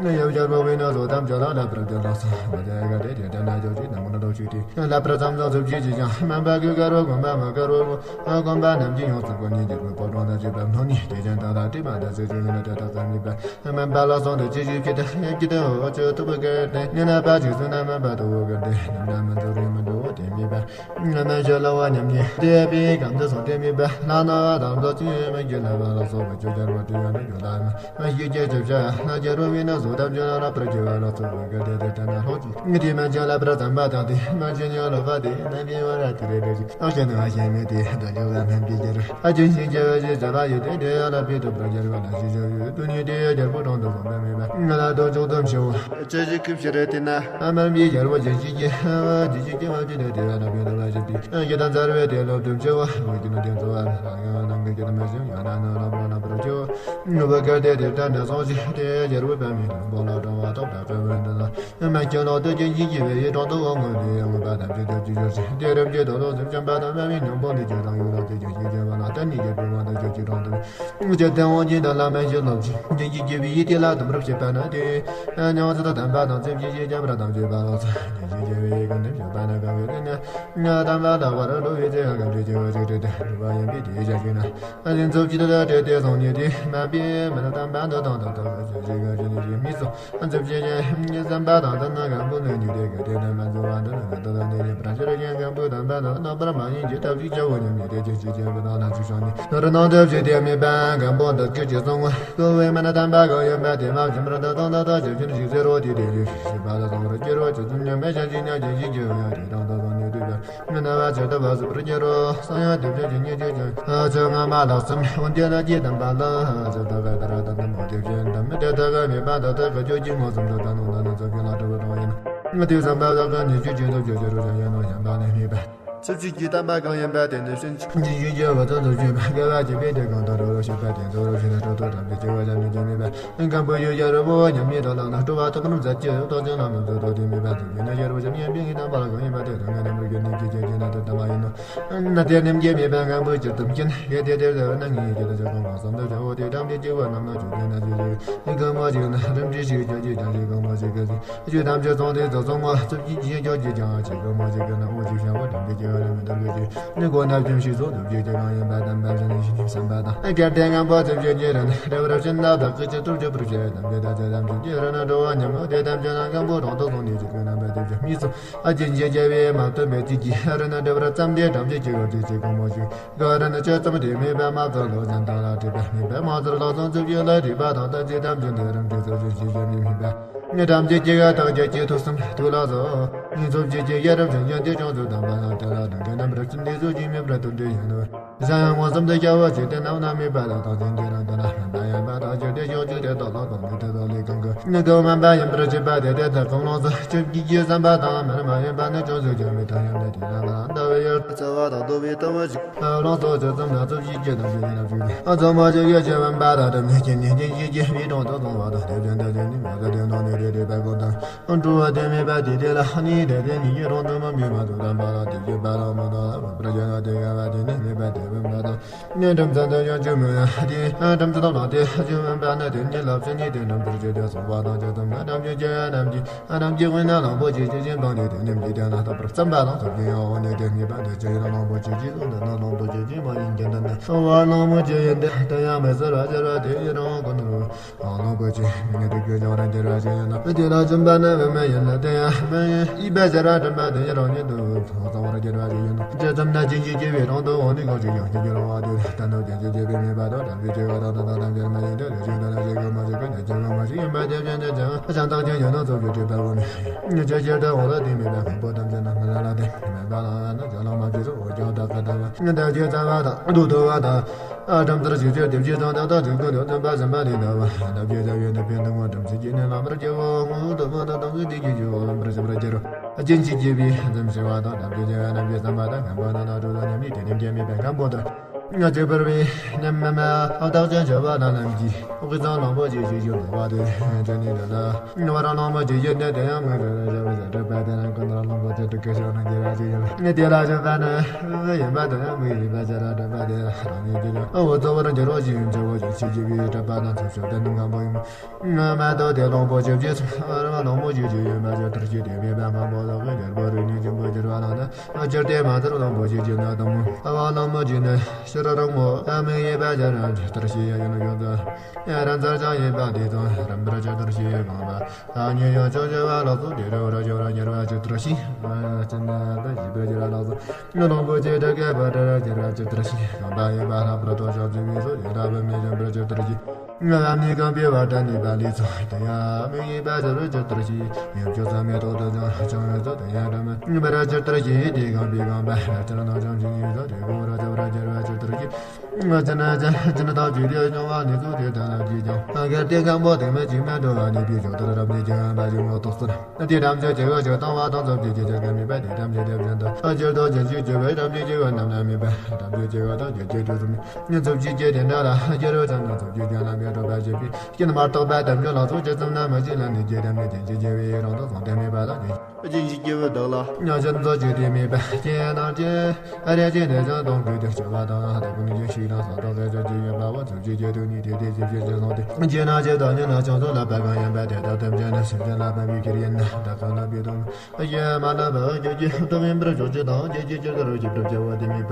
བ། ཡབ་རྒྱལ་པོ་བི་ན་སོ་ཐམས་ཅད་ལ་ལབ་པར་དེ་ལ་སོང་བ་དེ་ག་དེ་དེ་ལྟ་ན་ཅོག་ཅིག་དང་ཀུན་ལ་དོག་ཅིག་དེ་ལབ་པར་མཚམས་མཚམས་སུ་ཅི་ཅི་ཀྱང་སྨན་པ་གི་དཀར་བོ་དགོན་པ་མ་དཀར་བོ་དགོན་པ་རྣམས་ཀྱི་ཡོངས་སུ་བཀོད་ནས་རྒྱལ་པོའི་པོ་ཏོ་དང་བཅས་པ་སྨོན་ནས་དེ་ཅན་དག་ལ་དྲི་མ་དང་ཟེར་ཅིག་ཡིན་ན་དེ་དག་ཙམ་མེད་པ། སྨན་པ་ལ་སོང་དུ་ཅི་ཞིག་ཁྱི་དེ་ཡབ་ཀྱི་དེ་འོ་ཅི་ཐུབ་པ་གལ་ཏེ་ཉན་ན་པ་ཅིག་སུ་ན་སྨན་པ་དུ་འོ་གལ་ཏེ་ནམ་ན་མི་འཛོ་རེ་མི་འགྲོ་དེ་མེད་པ། སྨན་ཞོ་ལ་བ་ཉམས་ཀྱི་དེ་པའི་གམ་དུ་སོང་དེ་མེད་པ་ལ་ན་བ་དང་དོ་ཅི་མི་རྒྱུ་ལ་བ་ལ་སོགས་པ་ཅོ་རྒྱལ་བ་དེ་ཡང་ན་རྒྱུ་ལ་ན། ཞིག་སྐྱེ་ཅིག་བྱ་ན་རྒྱལ་བ་བི་ན་སོ་ཐམས་ཅད་ལ་རབ་པར་གྱུར་པ་ལ་སོགས་པ་གལ་ཏེ་དེ་ལྟ་ན་ལྷོ་ཅིག་དེ་སྨན་ཞོ་ལ་བར་ཙམ་པ་དང་དེ་སྨན་ཞོ་ཉོ་ལ་བ་དེ་ན་དེ་བ་ར་དེ་རེ་རེ་ཞིག་ཨ་ཞེ་ན་ཞེ་མེད་དེ་དོ་ཅོག་ལ་སྨན་པའི་རྒྱལ་ཨ་ཅུན་ཞིག་སྐྱེ་བ་ཞིག་བྱ་བ་ཡོད་དེ་དེ་ཡང་ལ་པའི་ཐུབ་པར་རྒྱལ་བ་ལ་ཞིག་བྱ་ཡོད་དུ་ནི་དེ་ཡང་རྒྱལ་པོ་གྲོང་དུ་སོང་བ་མེད་པ་ང་ལ་དོ་ཅོག་ཏུ་མཆེ་བ། ཅི་ཞིག་ཁུབ་ཕྱིར་དེ་ན་སྨན་པའི་རྒྱལ་པོ་ཅི་ཞིག་སྐྱེ་བ་ཅི་ཞིག་སྐྱེ་བ་ཅི་ནས་དེ་ཡང་ལ་པའི་ཐུབ་ལ་ཞིག་པའི་ཡི་དམ་མཛད་པའི་དེ་ལོ་དུ་མཆེ་བ་མོ་ཀྱི་ནི་དེ་འཚོ་བ་ལ་ཡང་ནང་གི་དམ་མ་ཞིག་ཡང་ན་ན་ལ་པ་ལ་པར་ཅོ། ནུབ་དཀར་དེ་དེ་ལྟར་འདྲ་སོང་ཞིག་དེ་རྒྱལ་པོའི་པདྨའི་ལྷུན་པོ་ལ་དྲངས་པ་ཐོབ་པའི་དཔལ་བོན་དུ་ལ། མ་ཁྱོད་ལོག་ཏུ་ཅི་ཞིག་སྐྱེ་བའི་ཡི་དྲང་དུ་འོང་ངོ་དེ་ཡང་མངོན་པ་ཐམས་ཅད་ཐོབ་ཀྱི་ཡོད་ཅིང་དེ་རབ་ཀྱི་དོ་ལོ་སེམས་ཅན་པ་དང་པདྨའི་ལྷུན་པོ་འདི་ཁྱོད་དང་ཡུལ་ལ་དེ་ཅི་ཞིག་སྐྱེ་བ་ལ་བརྟེན་ནས་རྒྱལ་པོའི་དབང་དུ་ཁྱོད་ཀྱི་དྲང་དུ། ཅི་སྟེ་དབང་ཅན་དག་ལ་སྨན་ཞིག་སློབ་ཅིང་དེ་ཉིད་སྐྱེ་བའི་ཡིད་དེ་ལ་དམ་རབ་བྱེད་པ་ན་དེ། ཉམས་སུ་དམ་པ་དང་ཚིམ་ཞིང་སྐྱབས་ར་དམ་བཅས་པ་ལ་སོགས་དེ་ཞིག་སྐྱེ་བའི་ཡིད་ཀུན་དེ་བྱེད་པ་ན་གང་གི་དེ་ནི། དམ་པ་ལ་བར་བློ་ཡི་ཚེ་ཡང་གམ་གྱི་སྐྱེ་བ་ཅིག་སྤྲད་དེ་འགྲུབ་པ་ཡིན་པས་དེའི་ཆ་ཞིག་ན། ཨ་ལིན་ཚོ་ཅི་ལྟར་སྤྲད་དེ་སོང་ཉིད་དེ་མ་པའི་མི་ལ་དམ་པ་འདི་དང་དམ་དུ་ཞིག་ག་ཞིག་ནི་ཞིག་མི་སོ། ཨ་ཚིབ་ཅེས་ཀྱང་བསམ་པ་དང་དོན་ནི་གང་པོ་ལས་ཉིད་དེ་ག་དེ་ནི་མ་འཛོལ་བ་འདི་ནི་མི་ལྟ་དང་དེ་ཉིད་པར་ཤེས་ཀྱང་གང་པོ་དམ་པ་དང་རྣམ་པར་མ་ཡིན་གྱི་ཐབས་ཤིག་བྱའོ་སྙམ་ནས་དེ་ཅི་ཞིག་བྱས་པ་དང་ན་ཅིག་བྱུང་ནས་ནོར་སྣང་ཐབས་ཤིག་དེ་མེད་པ་གང་པོ་འདི་སྐད་ཅེས་གསུངས། ཀུ་བའི་མི་ནི་དམ་པ་གང་ཡོད་པ་དེ་མ་བྱིན་པར་འདི་དང་ད་ལྟ་ཞིག་ཕྱིན་ཞིག་ཟེར་རོ་དེ་དེ་ལས་ཞིག་ཞིག་པ་ལ་སོང་བར་སྐྱེ་རོ་ཅི་ཙམ་ཉམས་པའི་ཞལ་གྱིས་ཉམས་ཀྱི་ཞིག་ཀྱི་ཡོད་དེ་དང་ད་དང་ཉེ་དུས་པ། ང་ན་བ་ཇི་ལྟ་བ་སུ་པར་སྐྱེ་རོ་སང་ཡང་དེ་བྱ་ཅི་ཉེ་དུས་ཀྱང་ཨ་ཚོད་ང་མ་ལགས་སམ་འོན་ཏེ་ན་ཀྱེ་དམ་པ་ལ་ཇི་ལྟ་བ་ད་ར་ད་ནི་མོ་དེ་བྱེད་དམ་མི་དེ་ལྟ་བ་མེད་པ་ད་ལྟ་ག་ཅོ་ཀྱི་ངོ་སུམ་དུ་ད་ནོ་ད་ནི་ཚོ་ཀྱི་ལ་གྲུ་བ་དང་ཡིན། ང་དེ་བསམ་པ་ལ་ག་ནི་ཅུ་ཅི་ཚོ་ཅོ་ཅི་རུ་ཅ་ཡ་ནོ་ཡན་པ་ནི་མེད་པ། སུ་ཅིག་གིས་བསྟན་པ་གང་ཡིན་པ་དེ་ནི་ཕྱིན་ཅི་ཞིག་བརྗོད་པ་དང་ཚུལ་བརྗོད་པ་དགེ་བ་བྱེད་པའི་དེ་གང་དུ་རོ་རོ་བྱེད་པ་དེ་ཚོ་རོ་བྱེད་ན་སྤྲོ་ཏོ་དམ་པའི་སྐྱེ་བ་ཡང་མི་འགྱུར་མེད་པ། མགོན་པོ་ཡོད་ཀྱང་རི་བོ་ཉམས་ཉེས་དང་ལངས་ན་སྤྲོ་བ་ཐོབ་རུང་མཛད་ཀྱི་རབ་ཏུ་ཅན་ལ་མི་འཛོལ་དོ་དེ་མེད་པ་ཚུལ་བརྗོད་ན་ཡར་བོ་བྱམས་ཡན་པའི་ངེས་དམ་པ་ལ་གང་ཡིན་པ་དེ་དང་ངེས་རྣམ་པར་གྱུར་ནས་ཀྱི་ཀྱི་ཀྱི་ན་དེ་ལྟ་མ་ཡིན་ནོ། ན་དེ་རྣམས་ཀྱི་མེད་པ་ངན་པོའི་ཇི་ཙམ་མཁྱེན་ཡེ་དེ་དེར་དེ་བ་ན་ངེས་ཀྱི་ལ་ཇི་གང་གང་བསམ་དུ་བྱའོ་དེ་དམ་པའི་སྐྱེ་བ་རྣམས་ན་བྱུང་ཡོད་ན་ཇི་ཞིག་ནི་གང་མ་ཞིག་ན་རིམ་གྲོ་ཞིག་ཀྱང་ཅི་ཀྱང་ཅི་གང་མ་ཞིག་གི་ཞིག་ཆོས་ཐམས་ཅད་ཚང་སྟེ་རྫོགས་སོང་ངོ་། ཚུལ་གྱིས་ཀྱི་ཀྱང་ཅི་ཀྱང་ཅི་གང་མ་ཞིག་གི་ན་འོ་ཅི་བྱ་བ་དམ་པའི་སྐྱེ་བ་རྣམས་མི་འདོར་གི་ཅི་ནི་གོ་ན་བཅུམ་ཞིག་སོགས་ཚུལ་གྱིས་ཀྱི་གང་ཡིན་པ་དམ་པ་བཞིན་ནི་ཞིག་ནི་བསམ་པ་དང་། ཨ་གར་དེ་ངན་པ་ཚུལ་གྱིས་ཀྱི་ར་ནི་རེ་བར་ཕྱིན་ན་བདག་གི་ཅི་ཐུབ་ཀྱི་པུར་ཤེས་དམ་པའི་ད་ཚེ་དམ་ཅིག་ཀྱི་ར་ན་འགྲོ་བ་ཉམས་ནོ་དེ་དམ་ཅིག་ན་སྐམ་པོ་རང་དུ་སོང་ནས་ཅི་ཀྱི་རྣམ་པ་དེ་ཅི་མི་སོང་། ཨ་ཅེ་ཉེ་རྒྱལ་བའི་མ་བཏོན་པའི་ཚིག་གིས་རི་ན་འདྲ་བར་ཙམ་དེ་འགྲམ་གྱི་སྐྱེ་བོ་དེ་ཅི་གང་མོ་ཞིག་ག་རི་ན་ཆོས་ཙམ་དེ་མེད་པ་མ་བཙལ་ལོ་ཅན་དང་ལ་དྲིས་པ་མེད་པ་མ་བཙལ་ལོ་ཙམ་ཚུལ་གྱི་ལ་དྲིས་པ་དང་ལྟ་ཅི་ཙམ་གྱི་འདི་རིམ་གྱི་ཚུལ་གྱི་ཤེས་བྱ་མི་མེད་པ། ངས་འགྲམ་གྱི་སྐྱེ་བ་དག་རྒྱ་སྐྱེ་ཐུགས་སམ་ཐུགས་ལ་སོ། ངས་ཚོབ་ཀྱི་སྐྱེ་ཡ་རབ་ཅན་ཡོན་ཏན་ཅུང་ཟད་དམ་པ་ལ་དེ་ལ་དྲང་གི་རྣམ་རབ་ཅན་དེ་ཚོ་ཡིན་མེད་པར་དུ་འདྲེ་ཡིན་ནོ། གཞན་ཡང་མངོན་སུམ་དུ་སྐྱེ་བོ་ཅིག་སྟེ་རྣམ་སྣང་མེད་པ་ལ་དང་ཅན་གྱི་རང་དོན་ལ་སྨོན་པ་ཡིན་པ་དང་ཅི་སྟེ་ཕྱོགས་བཅུ་དེ་དག་ལ་དང་མི་དེ་དག་ལས་གང་གི་ནི་གང་སྨོན་པ་ཡིན་པར་བྱེད་པ་དེ་དེ་ལྟར་གང་ལོག་སུ་ཆོས་ཀྱི་རྒྱུ་བསམ་པ་དང་མར་མ་ཡིན་པ་ནི་ཅུང་ཟད་ཀྱང་མི་ཐང་ཡང་ནི་དེ་རང་ལ་ལྟ་བའི་ཡུལ་རྩ་བ་དང་རྡོ་བའི་ལྟ་བ་ཞིག་ལོག་སོ་ཅི་ཙམ་ན་ཚུལ་བཞིན་གྱི་དང་བཞིན་ཡིན་ན་བཞིན་ཨ་ཚོ་མ་ཅིག་ཡོད་ཅེས་སྨོན་པ་དང་དམ་ནི་སྐྱེ་ནི་སྐྱེ་ཤི་སྐྱེ་བའི་གྲོང་དུ་སོང་བ་དང་དེ་བཞིན་དུ་བཞིན་ནི་མ་ཟད་དེ་ནང་ནི་རེ་རེ་བ་གོ་དང་། འགྲོ་བ་དོན་མེད་པ་དེ་དེ་ལ་ནི་དེ་དེ་ནི་ཡི་རང་དུ་མ་འབྱུང་བ་དུ་དམ་པ་ལ་དེ་བཞིན་པ་ལ་མ་དང་ལ་བ་པྲ་ཅན་ལ་དེ་ག་བ་དེ་ནི་མེད་པ་དེ་བུམ་པ་དང་ནི་འགྲམ་ཚན་དུ་ཡང་བཅུ་མི་ཡང་དེ་འགྲམ་ཚན་དུ་ལ་དེ་བཅུ་བུམ་པ་ནི་དེ་ནི་ལབ་ཚེ་ནི་དེ་འགྲམ་ཚུར་བཅུ་དེ་སོགས་པ་དང་བཅུ་དུམ་ན་འགྲམ་བཅུ་བཅུ་ཡང་རྣམས་ཀྱི་རྣམས་ཀྱི་དབུས་ན་གླང་པོ་ཆེ་ཆེ་ཆེན་དང་དེ་དེ་ནི་མི་དེ་ན་ལྟ་བུར་བསམ་པ་དང་ཚོགས་ཀྱི་ཡང་འོ་ནི་དེ་ངེས་པ་འདི་ཅི་ཡིན་གླང་པོ་ཆེ་ཆེ་སོགས་འདི་ན་གླང་པོ་ཆེ་ཆེ་མ་ཡིན་གྱི་འདི་ན་འོ་གླང་པོ་ཆེ་ཡིན་ཏེ་དེ་ཡང་མི་ཟེར་བ་ཟེར་བ་དེ་ཡི་རང་ཀུན་རུ། ཨ་ལོ་གོ་ཅི་མི་ནི་དུ་ཀྱོ་ཅོ་ར་འགྱུར་བ་ཅི་ཡིན་ནོ། དེ་ལ་བྱིན་པ་ནི་བུད་མེད་ཡིན་ལ་དེ་ཡང་མི་ཡིན་ཡིད་པའི་ཕྱིར་ར་དྲན་པ་དེ་ཡི་རང་ཉིད་དུ་ཚང་བར་འགྱུར་བ་ཅི་ཡིན་ནོ། ཇི་ཙམ་ན་ཅི་ཞིག་སྐྱེ་བའི་དོན་དུ་འོ་ནི་གང་ཞིག་ཡང་ཞིག་འགྱུར་བ་དེ་ལྟ་ནོ་ཅི་ཞིག་སྐྱེ་བའི་མེད་པ་དང་དམ་པའི་སྐྱེ་བ་དང་དང་དང་དམ་པའི་མ་ཡིན་ཏེ་ལས་ཞིག་འདོད་ན་ཞིག་གོ་མ་ཞིག་གོ་ན་ཞིག་གོ་མ་ཞིག་ཡིན་པ་དེ་བཞིན་དུ་ཀྱང་གཞན་དག་ཅིག་ཡོད་ན་ཚོགས་ཀྱི་སྤྲོས་པ་འོ་ནི། ཅི་ཕྱིར་དུ་འོ་ལ་དེ་མེད་པ་ཁོང་པོ་ཐམས་ཅད་ན་མི་ལ་ལ་དེ་མེད་པ་ལ་ན་ཅོ་ལ་མ་ཅི་སོ་འོ་ཀྱང་དག་ག་དག་ག་ད་ཅི་ཙམ་པ་དང་དུ་དུ་བ་དང་། ཨ་དམ་ཚར་ཞིག་ཆོས་དེ་བཞི་དང་དག་དང་དྲུག་ཏུ་དོན་ཚན་པ་བསམ་པ་ལས་འདའ་བ་དམ་ཚིག་བྱ་བའི་དེ་ཕན་དང་ངོ་དམ་ཚིག་གི་ནི་ལམ་པར་སྐྱེ་བོ་ངོ་བོ་དུ་མ་དང་དམ་ཚིག་དེ་གི་རྒྱུ་བ་ལམ་པར་བྱེད་པར་སྐྱེ་རུ་རྒྱུན་གཅིག་སྐྱེ་བའི་དམ་ཞི་བ་དང་དམ་ཚིག་བྱ་བའི་རྣམ་པའི་བསམ་པ་དང་ངན་པ་རྣམས་ལ་གྲོལ་ལ་ཉམས་ལེན་དེ་ནི་སྐྱེ་མེད་པའི་ཁམས་པོ་དང་ང་ཅི་བར་བའི་ཉམས་མེད་མ་ཨ་བདག་ཅན་བྱ་བ་དང་ལམ་གྱི་དབུས་གཙང་ལོང་པོ་ཅི་ཞིག་ཞུ་བ་དེ་དེ་ནི་ལ་ལ་བ་རང་ལོང་པོ་ཅི་ཞིག་དེ་དེ་ཡང་མི་རེ་རེ་བྱ་བ་ཞེས་གྲུབ་པ་དེ་རང་ཀུན་ནས་ལོང་པོ་ཅི་དྲུག་གི་ཕྱོགས་ན་འགྱུར་བ་ཅི་ཡོད་ནི་དེ་ལ་བྱུང་བ་ནི། ཡིན་པ་དང་ཡང་མི་ཡིན་པ་ཅི་ར་འདྲ་བ་དེ་རང་ཉིད་ཀྱི་ལ། འོ་གཙོ་བོར་འགྱུར་བ་ཞིག་ཡིན་གྱི་འོ་ཞིག་ཤེས་ཀྱི་བའི་གྲུབ་པ་དང་ཚུལ་ཤོག་དེ་ནི་ངང་པོ་ཡིན། ང་མ་གཏོགས་དེ་གླང་པོ་ཆེ་བཅས་སུ་ར་མ་གླང་པོ་ཆེ་ཆེ་ཡོད་པ་ཅི་ལྟར་ཤེས་དེ་མེད་པ་ངང་པོ་ལག་གི་འགྱུར་བ་རིགས་ནི་ཆེན་པོ་འགྱུར་བ་ལ་ནི་སྤྱིར་དེ་མ་ཚར་གླང་པོ་ཆེ་ཆེ་ན་དང་མོ་ཨ་བ་གླང་པོ་ཆེ་ནི་ཕྱིར་རང་ངོ་ཨ་མི་ཡིན་པ་ཅི་ར་ཅི་ལྟར་ཤེས་ཡ་ཡིན་ཡོད་དོ། རང་ཚར་ཀྱང་ཡིན་པ་དེ་དང་རིམ་པར་ཅི་ལྟར་ཤེས་ཡ་གང་པ། ཨ་ཉེ་ཡང་ཆོས་ཤེས་པ་ལགས་སོ་དེ་རུ་ར་ཤོ་ར་འགྱུར་བ་ཅི་ལྟར་ཤེས། ཨ་ཅི་ན་ད་ཞིག་པའི་ཅི་ར་ལགས་སོ། ངའི་ལོང་པོ་ཆེ་དྲག་གེ་བ་དྲ་ར་ཅི་ར་ཅི་ལྟར་ཤེས། གང་པ་ཡོད་པ་ལྷག་པར་དུ་ཕྱོགས་བཅུའི་མི་སོགས་ཡོད་ལྟ་བུ་མི་འཇོམས་པར་ཅི་ལྟར་ཤེས། ང་ལ་ནི་གང་པའི་བ་དྲ་ནི་པ་ལི་ཚོ་དེ་ཡང་མི་ཡིན་པ་ཅི་རུ་ཅི་ལྟར་ཤེས། ཡོད་ཅོ་ས་མེ་ཏོག་ཏུ་ཅང་ཅང་ཡོད་ཚོ་དེ་ཡང་དྲ་མི་ངི་པ་ར་ཅི་ལྟར་ཤེས། དེ་གང་པའི་གང་པ་ར་ཅི་ར་ན་ཅང་ཅི་ཡོད་ཚོ་དེ་གང་ར་ཅི་ར་ཅི་ར་ཅི་ལྟར་ཤེས། ང་ཅི་ན་ཅི་ཅི་ན་ཐག་ཅི་དེ་ཅང་བ་ནི་ཚོ་དེ་ད་ན་ཅི་ཅང་ང་གལ་ཏེ་གང་པོ་དེ་མི་ཅི་མ་འགྲོ་བ་ནི་པའི་ཞོག་ཏུ་རབ་ནི་ཅི་ཡང་པ་ཅི་ངོ་ཏོག་སོ་ན། དེ་ཐམས་ཅད་སྐྱེ་བ་ཞིག་དང་བ་དང་ཚོགས་ཀྱི་སྐྱེ་བྱ་ཀ་མེད་པ་དེ་ཐམས་ཅད་དེ་བཞིན་དུ་ཨ་སྤྱིར་དུ་རྒྱུན་ཞིག་སྐྱེ་བའི་ཐམས་ཅད་སྐྱེ་བ་རྣམས་ལ་མེད་པ་ཐམས་ཅད་སྐྱེ་བ་དང་རྒྱུན་ཞིག་དུ་མི་ཚོགས་ཀྱི་སྐྱེ་དེ་འདྲ་ལ་སྐྱེ་རུ་ཙམ་ན་ཚོགས་ཀྱི་སྐྱེ་ལ་མེད་འགྲོ་བ་ཞེས་པའི་སྐྱེ་ནི་མ་གཏོགས་པ་ཐམས་ཅད་ལ་ཚོགས་ཀྱི་ཙམ་ན་མ་སྐྱེ་ལ་ནི་སྐྱེ་ཐམས་ཅད་རྒྱུན་ཞིག་སྐྱེ་བའི་རང་དུ་སོང་སྟེ་མེད་པ་དང་རྒྱུན་ཞིག་སྐྱེ་བའི་བདག་ལ་ཉ་ཅན་ཚོགས་ཀྱི་དེ་མེད་པ་སྐྱེ་ནང་སྐྱེ། ཨ་རེ་ཅན་དེ་ཚང་དང་གོས་དེ་སྐྱོ་བ་དང་ཧ་ཏོ་ཀུན་གྱི་ཤིག་དང་ས་དང་ཟས་བཅས་ཀྱི་ཡོད་པ་བ་ཚོགས་ཀྱི་སྐྱེ་དུ་ནི་དེ་དེ་ཞིབ་ཞིབ་ཅན་སོང་སྟེ་སྐྱེ་ནང་སྐྱེ་དང་ཉེ་ན་ཅང་ཚོགས་ལ་པ་གང་ཡིན་པ་དེ་དག་ཐམས་ཅད་ནི་སེམས་ཅན་ལ་པ་མི་ཁྱེར་ཡིན་ན་བདག་གང་ལ་པའི་དོན། ཡེ་མ་ལ་བ་རྒྱུ་རྒྱུ་སྟོབས་ཡིན་པར་ཕྱོགས་གཅིག་དང་རྒྱུ་རྒྱུ་ཅིར་དུ་རུ་ཞིབ་སྒྲུབ་བྱ་བ་དེ་མེད་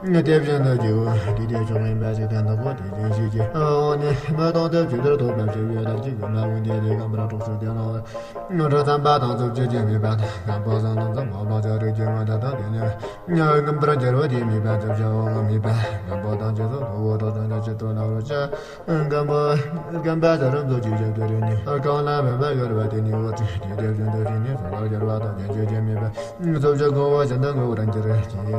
པ། དེ་བཞིན་དུ་རྒྱུ་བོ་དེ་དེ་ཕྱོགས་ཡིན་པ་ཞིག་ལྡན་དག་གོ་དེ་བཞིན་ཞིག་གི་འོ་ནི་མ་དང་དེ་ཇི་ལྟར་ཐོབ་པ་ཞིག་ཡོད་དམ་ཅིག་ཡོད་ན་འོན་ཏེ་དེ་གང་པར་གྲོགས་སུ་ལྡན་ནོ། རུ་ཙམ་པ་དང་ཚོགས་ཀྱི་རྒྱུ་མེད་པ་དང་ངན་པ་བཟང་ལམ་ཙམ་མ་ལོག་ཅིག་རིགས་ཀྱི་མ་དག་དང་དེ་ནི་ཉ་རྐུན་པར་འགྱུར་བ་དེ་མེད་པ་ཙམ་བྱ་བ་མེད་པ་ངན་པ་དང་ཇི་ཙམ་ལོག་འོ་དང་ཙམ་ཅི་ཏོ་ལ་རུ་ཅི། རྐང་པ། རྐང་པ་ཟ་རུ་མཛོད་ཅིག་བཞག་སྟེ་རེ་ནི། རྐང་ལ་བབ་པ་ཡོད་པ་དེ་ནི་འོ་ཅི་དེ་དེ་བཞིན་དུ་རེ་ནི་ཟ་ལ་སྦྱར་བ་དང་རྒྱན་ཆོས་ཅན་མེད་པ། ཚོགས་ཆོས་གང་བ་གཞན་དང་ངོ་བོ་རང་གྱུར་གྱི།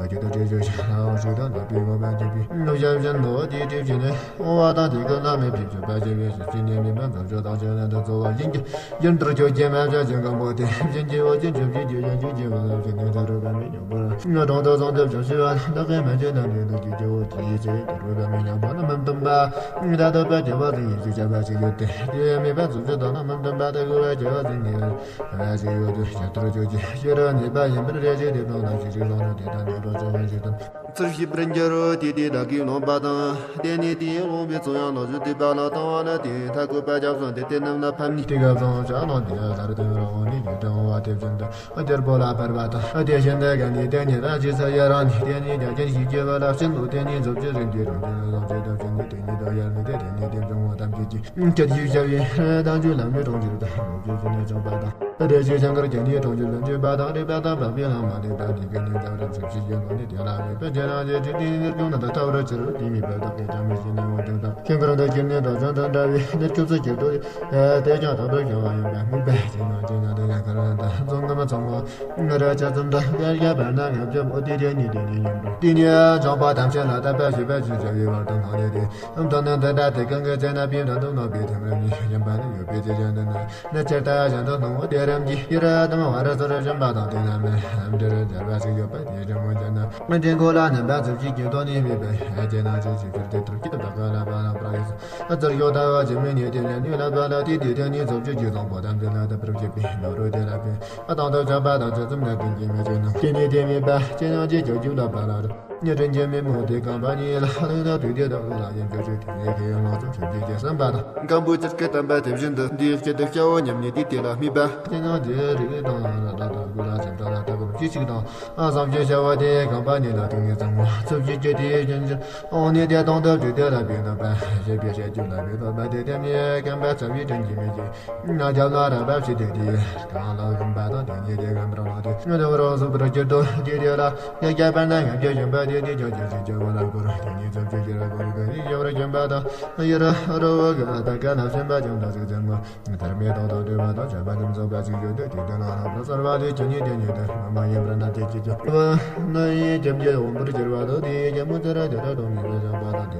རྒྱུ་དང་བྲལ་ཆོས་ཤིང་ལའང་ཞིག་དང་ལ་པའི་ངོ་བ་འགྱུར་བའི་ལུགས་བྱ་བཞིན་དུ་དེ་དེ་བཞིན་ནི་འོང་བ་དང་དེ་ཀུན་ལ་མེད་པའི་བརྗོད་པ་བྱེད་པའི་ཕྱིར་ཅི་ནས་མེད་པ་འཛམ་བྱ་དང་བྱེད་ལས་དུ་གཙོ་བ་ཡིན་གྱི། རྒྱུན་དུ་ཆོས་ཅན་མ་བྱ་ཞིང་གང་པོ་དེ། ཅན་གྱི་བ་ཅན་ཆོས་ཀྱི་རྒྱལ་ཡོན་གྱི་རྒྱལ་བ་ལ་ཞིག་ནས་ད་རུ་བ་མི་ཉམས་པར། ང་གྲོང་དུ་བཟང་དུ་བྱང་ཞི་བ་བདག་གིས་མ་བྱས་ན་འདྲེན་དུ་གྱི་རྒྱལ་བོ་གྱིས་ཚེ་དེ་རུ་བ་མི་ཉམས་པ་ན་མི་མཐུན་པ། ད་དུ་པ་རྒྱལ་བ་ཟིན་ཡིན་ཞིག་བྱ་བ་ཞིག་ཡོད་དེ། དེ་མེད་པ་ཚུལ་ཚུལ་དང་ན་མི་མཐུན་པ་དེ་དགུ་བ་རྒྱལ་བ་ཟིན་ཡིན། ར་ཞིག་ཡོད་དུ་ཞི་ཐུར་ཆོས་ཀྱི་ཤེས་རབ་ནུས་པ་ཡིན་པར་རེ་ཞིག་དེ་དང་ན་ཞིག་ཞིག་ལོང་རུ་དེ་དང་ནུས་པ་ཆོག་ཧན་ཞིག་དང་། ཚུར་ཤེས་པར་འགྱུར་རོ། དེ་དེ་བདག་གིས་ལོངས་པ་དང་། དེ་ནས་དེའི་དབང་པོའི་ཚོགས་ཡང་ལོ་བཞི་དེ་པ་ལ་བཏང་བ་ན་དེ་མཐའ་བསྐོར་པ་རྒྱབ་སོང་དེ་དེ་རྣམས་ལ་ཕམ་ནི་དེ་གབ་སོང་བྱ་ལོང་དེ་ལ་རུ་དེ་རང་ནི་ཡུལ་དྲང་བ་དེ་བཞིན་དུ་དེར་པོ་ལ་ཕར་བ་དང་། དེ་བཞིན་དུ་ག་ནི་དེ་ཉིད་ལ་ཇི་ས་ཡ་རང་ནི་དེ་ནི་རྒྱ་ཆེན་ཞིག་སྐྱེ་བ་ལ་ཕྱིན་དུ་དེ་ནི་རྫོབ་ཀྱི་རིམ་གྱི་རང་གི་རྫོབ་ཀྱི་རྫོབ་ཀྱི་ནི་དེ་ཉིད་དུ་ཡར་ནི་དེ་དེ་ནི་དེ་བྱུང་བ་ཐམས་ཅད་ཀྱི་སྐད་ཡིག་བྱ་བའི་དང་ཆོས་ལམ་ནི་གྲོང་ཁྱེར་དང་རྫོབ་ཀྱི་ནི་བྱུང་བ་དང་། རེ་ཞིག་ཞིང་ཁར་གྱི་ནི་གྲོང་ཁྱེར་ལ་འཇུག་པ་དང་རིག་པ་དང་འཕགས་པའི་ལམ་མ་ལུས་པ་འདི་ཀུན་ནས་འཇམ་རབ་ཞིབ་ཞིབ་ཡོད་ལོ་ནི་དེ་ལ་མེད་པ་ཇི་ལ་ཇི་སྲིད་དེའི་ནི་སྐྱོང་ན་དང་ཐབས་ར་ཕྱི་རུ་དེ་མེད་པ་བདག་གིས་ཀྱང་མི་ཤེས་ན་འོན་ཀྱང་དང་ཤིང་ཁར་འདི་ཀྱི་ནི་དོ་ཅན་དང་འདྲ་བའི་ནི་སྐྱོབ་ས་ཁྱེར་དུ་དེ་ཀྱང་ཐབས་ར་བྱ་བ་ཡིན་པ་མིན་པས་ཇི་ན་ཇི་ན་དེ་ཡང་ཁར་དང་རྫོང་ངམ་ཚང་མ་ང་ར་ཆ་ཙམ་དང་དཀར་རྒྱ་བར་ན་ངབ་ཅམ་ཨོ་དེ་དེ་ནི་དེ་ནི་ཡིན་པ་དེ་ནི་འཇོག་པ་ཐམས་ཅད་ལ་དད་པ་ཞེས་པ་ཅི་བྱ་བའི་བར་དུ་ནང་ནས་དེ་ཨམ་དང་ནི་འདི་འདྲ་དེ་གང་གི་ཚེ་ན་པའི་འགྲན་དུ་ནོར་བའི་ཐིམ་རིམ་ཉིད་ཡིན་པ་ནི་ཡོད་པའི་དེ་ཅན་དུ་ནི། ནི་ཇི་ལྟར་གཞན་དུ་སྣང་བ་དེ་རིམ་གྱིས་ཡི་ར་དམ་བ་ར་སོ་ར་བྱམས་པ་དང་དེ་རྣམས་ནི་འབྲེལ་འབྲེལ་བ་ཞིག་ཡོད་པ་དེའི་རིམ་མོ་ཅན་ནི་མི་འདྲེན་གོ་ལ་ནི་འབའ་ཚུལ་གྱི་རྒྱུན་དུ་ནི་མེད་པའི་ཧ་ཅེ་ན་ཅི་ཞིག་གིར་དེ་ཐུར་གྱི་བདག་ག་ལ་བ་ལ་པྲ་ཡོད་ཨ་ཙར་ཡོད་ལྟ་བ་ཇི་མི་ཉེ་དེ་ནི་ནི་ལ་བ་ལ་དེ་དེ་དེ་ནི་ཚོགས་ཆོས་ཀྱི་བཟང་པོ་དམ་འཛིན་ལ་དེ་པྲ་བྱེད་པའི་ནོ་རུ་དེ་ལ་པའི་ཨ་དང་དུ་བྱམས་པ་དང་ཇི་ཙམ་ན་དེ་གི་མི་ཅན་ནི་དེ་ནི་དེ་མེད་པ་ཅེ་ན་ཅི་ཅོ་རྒྱུ་ལ་པ་ལ་རུ། ཉེ་དྲིན་ཅན་མི་མོ་དེ་རྐང་པ་གཉིས་ལ་ལུས་ན་དུས་དེ་དག་ལ་ཡིན་གྱི་ཆོས་དེ་ཡི་གེ་ཡང་ལོངས་སུ་ཐུབ་ཀྱི་ཅེས་བསམ་པ་དང་། སྐམ་པོའི་ཚུལ་གྱི་བསྟན་པ་དེ་བཞིན་དུ་འདིའི་སྐྱེ་དུ་སྐྱ་བོ་ཉམས་ནས་དེ་དེ་ལ་སྨྲས་པ། དེ་ན་དེ་རིགས་དང་ལ་ལ་དག་དག་དགུ་ལ་ཞིབ་ཕྲ་ལ་དག་གམ་ཅི་ཞིག་དང་། ཨ་བསམ་གྱིས་བྱ་བ་དེ་རྐང་པ་གཉིས་ལ་ཐུག་ནས་ཚང་མ་ཚུབ་ཀྱི་སྐྱེ་དེའི་རྒྱུན་ཅན་འོང་ནས་དེ་དང་དུ་དུས་དེ་ལ་པའི་རྣམ་པ་ཞེས་པའི་བཤད་རྒྱུ་ལ་པའི་རྣམ་པ་དེ་དེ་ནས་སྐམ་པ་ཚ་བའི་དྲིན་གྱིས་མི་བྱེད། ན་རྒྱབ་ལ་ར་བབ་ཞིག་དེ་དེའི་གང་ལ་གམ་པ་དང་དེ་ཉིད་དེ་གམ་པར་ལ་དེ་ཉོ་དེ་བ་རོ་སུ་པར་གྱུར་ཏོ་དེ་དེ་ལ། ཡ་གྱ་པར་ན་ཡ་གྱ་གྱོན་པ་དེ་དེ་གྱ་གྱ་གྱ་གྱ་བ་ལ་གོ་ར་དེ་ཉིད་ཚབ་ཀྱི་གྱ་ར་གོ་ར་ག་རི་གྱ་བ་ར་གྱོན་པ་དང་ཡ་ར་རོ་བ་ག་ད་ག་ན་སེམས་པ་ཀྱང་ད་ཟིག་ཚན་མ་དར་མེ་ཏོག་དང་འདྲེས་པ་དང་བྱ་བ་རིམ་ཚོགས་པ་ཅིག་ཡོད་དེ་དེ་དེ་ན་ལ་བ་སར་བ་དེ་ཁྱོད་ཉིད་དེ་ཉིད་དེ་མ་མ་ཡིན་པར་ན་དེ་ཅི་ཅི་བ་ན་ཡི་རྒྱབ་ཀྱི་འོང་པར་གྱུར་པ་དང་དེ་ཡི་རྒྱ་མོ་ཙེ་ར་དེ་ར་དང་མི་བ་བྱ་བ་དང་དེ་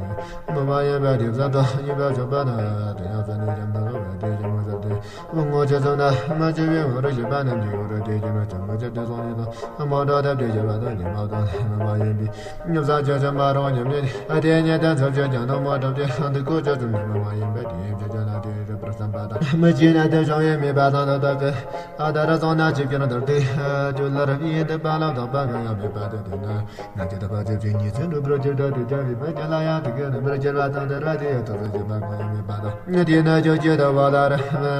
མ་མ་ཡིན་པ་དེ་བཟའ་དང་ཉེས་པ་བྱ་བ་དང་དེ་ཡང་བཟའ་ནས་རྒྱམ་དང་བ་དེ་རྒྱ་མོ་ཙེ་དེ། ངོ་ཆེ་ཚོ་ན་མ་བྱེ་བའི་ངོ་རུ་བྱེད་པ་རྣམས་ཀྱི་ངོ་རུ་དེ་བྱེད་པ་ཅན་མ་བྱེད་དེ་སོང་ནས་དང་མ་འགྲོ་ཐབས་དེ་བྱེད་པ་དང་ཉེས་པ་དང་མ་མ་ཡིན་པའི་ཉེས་བསགས་ཆོས་ཅན་མ་རུང་ཉམས་ཉེས་ཨ་དེ་ཉེས་དང་ཚབས་ཆོས་ཀྱང་དང་མ་གྲུབ་དེ་འདི་ཀོ་ཆོས་ཅན་མ་མ་ཡིན་པའི་དེ་ཡིན་ཆོས་ཅན་ལ་དེ་རེ་བར་བསམ་པ་དང་མི་བྱེད་ན་དེ་བྱུང་བའི་མེད་པ་དང་དང་དག་གི་ཨ་ད་ར་སོང་ན་ཅི་བྱུང་དུར་དེ་ཁྱོད་ལ་རབ་ཡིན་དུ་པ་ལ་དག་པ་གང་ཡང་མེད་པ་དེ་དེ་ན། ང་ཅི་ད་པ་ཅི་བྱེད་ཉིད་ཚེ་འགྲུབ་པར་གྱུར་ཏོ་དེ་ཀྱང་རིག་པ་ཀྱང་ལ་ཡང་དེ་ཀའི་རྣམ་པར་གྱུར་པ་དང་དེ་ར་དེ་ཡང་ཐོབ་པར་གྱུར་པ་གང་ཡང་མེད་པ་དང་། དེས་ན་ཁྱོད་ཀྱི་ལྟ་བ་ལ་ར་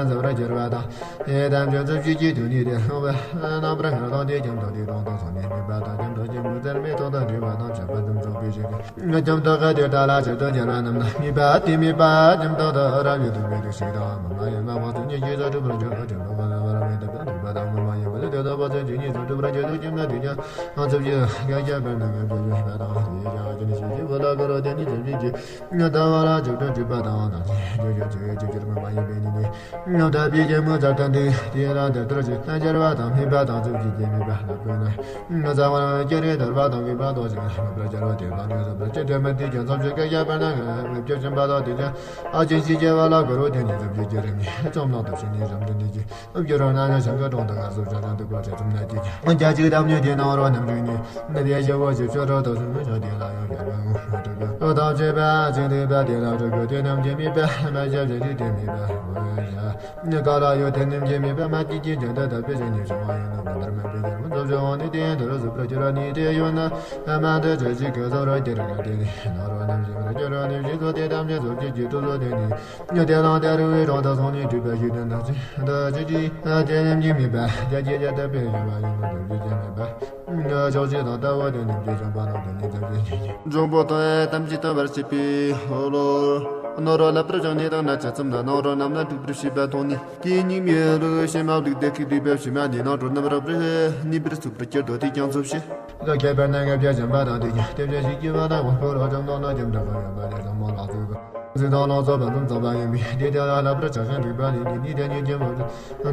འཛིན་པར་གྱུར་པ་དང་། དེ་དམ་ཆོས་ཚུལ་བཞིན་གྱི་དོན་ནི་དེ་སློང་བས་རྣམ་པར་སྔར་དང་དེ་ཀྱང་དོ་དེ་དང་དང་སོང་ནས་མེད་པ་དང་ཀྱང་དོ་ཀྱང་མུ་མཐར་མེད་དོ་དང་འདྲེས་པ་དང་བྱ་བ་དམ་ཚོགས་པའི་ཞིང་གི་ཀྱང་དོ་ག་དེ་ལྟ་ལ་ཆེད་དུ་གྱུར་པ་རྣམས་ན་མེད་པ་དེ་མེད་པ་ཀྱང་དོ་དོ་རབ་ཡོད་དུ་མེད་དུ་ཞིག་དང་མ་མ་ཡིན་མ་བ་དུ་ཉིད་ཀྱི་ཚོགས་གྲུབ་པར་འགྱུར་ཏོ་ཀྱང་དོ་ག་ལ་བ་ར་མེད་དུ་པ་འདུག་པ་དང་མ་མ་ཡིན་པ་དེ་དོ་བ་དུ་ཇི་སྙེད་ཚོགས་གྲུབ་པར་འགྱུར་ཏོ་ཀྱང་ན་དེ་ཀྱང་། ང་ཚོ་བཞིན་ཡང་བསྐྱར་པར་ནང་ངམ་བརྗོད་པའི་བར་དང་དེ་ཡི་ཡང་ཅི་ནི་ཞིག་གི་བུ་ལ་ཀ་རོ་དེ་ནི་བྱམས་ཆེན་གྱི་ང་ད་བ་ལ་ཇོ་བྲ་གྲུབ་པ་དང་དང་ཞིང་ཇོ་ཇོ་ཇོ་ཇོ་ཇོ་ཇོ་མ་མ་ཡིན་པའི་ནི་ནི་ང་ད་པའི་རྒྱལ་མོ་ཛར་ཏན་དེ་དེ་ལ་འདི་ལྟར་ཞིག་ན་སྦྱར་བ་དང་སྨད་པ་དང་ཚུལ་གྱིས་རྒྱན་མེད་པ་ལ་བཀོད་ན། ང་ཚ་བ་ལ་སྐྱེ་རེ་དར་བ་དང་གི་བ་དོ་ཞིག་ལ་མ་པར་སྦྱར་བ་དེ་དང་དེ་ཚོ་པར་སྐྱེ་དེ་མ་དེ་ཀྱང་ཚོམ་ཞིག་སྐད་རྒྱག་པར་ན་ང་ང་བསྐྱོད་ཅིང་པ་དང་དེ་ཀྱང་ཨ་ཅིན་ཞིག་སྐྱེ་བ་ལ་གོ་རོ་དེ་ནི་ཚུལ་གྱིས་སྐྱེ་རེ་མི་ཚོམ་ལོག་ཏུ་ཕྱིན་ནས་རམ་དུ་ནི་ཀྱི། བསྐྱུར་རོ་ན་ནི་ཞིང་ཁ་གྲོང་དུ་ང་ཚོ་བྱ་ལམ་དུ་བཀོད་ཅེས་ཙམ་ན་ཅིག་རྒྱ་ཅིག་གདམས་ངོས་དེ་ནང་རོ་རྣམ་འགྲིག་ནི་ནི་དེ་ཞེ་བོ་ཞེ་ཆོས་རོ་དོ་སུ་མི་ཆོ་དེ་ལ་ཡང་ཞེ་བོ་ངོ་མ་གྲུབ་པ་རོ་དང་བཅས་པ་ཅིག་འདུས་པ་དེ་ལ་གྲུབ་དགོས་དེ་རྣམས་ཀྱི་མེད་པ་མ་ཞབས་ཞུ་དེ་མེད་པ་འོ་ཡ། ནི་ག་ལ་ཡོད་དེ་རྣམས་ཀྱི་མེད་པ་མ་ཅིག་ཅིག་ཀྱང་དེ་ལྟ་བུ་ཞིག་ནི་བྱུང་བ་ཡིན་ན་གང་ལྟར་མ་འབད་ཀྱང་མི་ཚོགས་བྱུང་བ་ནི་དེ་ཡང་དུ་རུ་སུ་པར་གྱུར་བ་ནི་དེ་ཡོད་ན་མ་འདི་ཅི་ཞིག་གི་བཟོ་རོ་སྐྱེ་རུ་ག་དེ་ནི་ནོར་བ་རྣམས་ཞིག་པར་གྱུར་རོ་ནི་ཞིག་ཚོ་དེ་ཐམས་ཅད་ཚོགས་ཀྱི་རྒྱུ་དུ་བཟོ་དེ་ནི། དེ་དང་དེ་རུ་བའི་རང་དུ་སོང་ནས་སྒྲིབ་པ་ཞིག་ཏུ་ན་ཅི་འདི་ཅི་ཅི། དེ་རྣམས་ཀྱི་མེད་པ་རྒྱ་ཆེ་རྒྱ་ལྟ་བུའི་ཡོད་པ་ཡིན་ནོ་སྒྲིབ་པའི་རྒྱ་མེད་པ། ཕྱོགས་བཅུ་དང་ལྟ་བ་དེ་རྣམས་ཀྱི་བྱུང་བ་དང་དེ་ཉིད་ཙམ་ཞིག་ཉིད་ཀྱི་འབྱུང་པོ་དང་ཐམས་ཅད་སྟོན་པར་བྱེད་པའི་ལོ། ནོར་བ་ལ་པར་བྱང་ནས་དང་ན་ཅི་ཙམ་ན་ནོར་བ་རྣམས་ལ་སྒྲིབ་པར་བྱེད་པ་མཐོང་ནས་དེའི་སྙིགས་མའི་ལུགས་ཕྱི་མ་བླུགས་ཏེ་ཁུག་སྡིག་པའི་ཕྱི་མ་ནས་ནང་གྲོལ་རྣམ་རབ་རིབ་གནས་པར་ཚུགས་པར་གྱུར་ཏོ་དེ་ཀྱང་ཚུལ་བཞིན། ཁྱད་པར་ན་ངེས་པར་འབྱུང་བ་དང་དེ་ཀྱང་དེ་བཞིན་ཞིག་སྐྱེ་བ་དང་གོ་འཕོ་ལོ་ཙམ་དང་ན་ཅི་འདྲ་བ་ཡོད་པ་དེ་ཚང་མ་ལ་ཚུགས་པ། གཟི་དང་ལོངས་སུ་ཕུན་སུམ་ཚོགས་པ་ཡིན་པས། དེ་དེ་ལ་བསླབ་པར་བྱ་ཞིང་སྒྲུབ་པ་ནི། དེ་ནི་དེ་ཉིད་ཀྱི་མུ་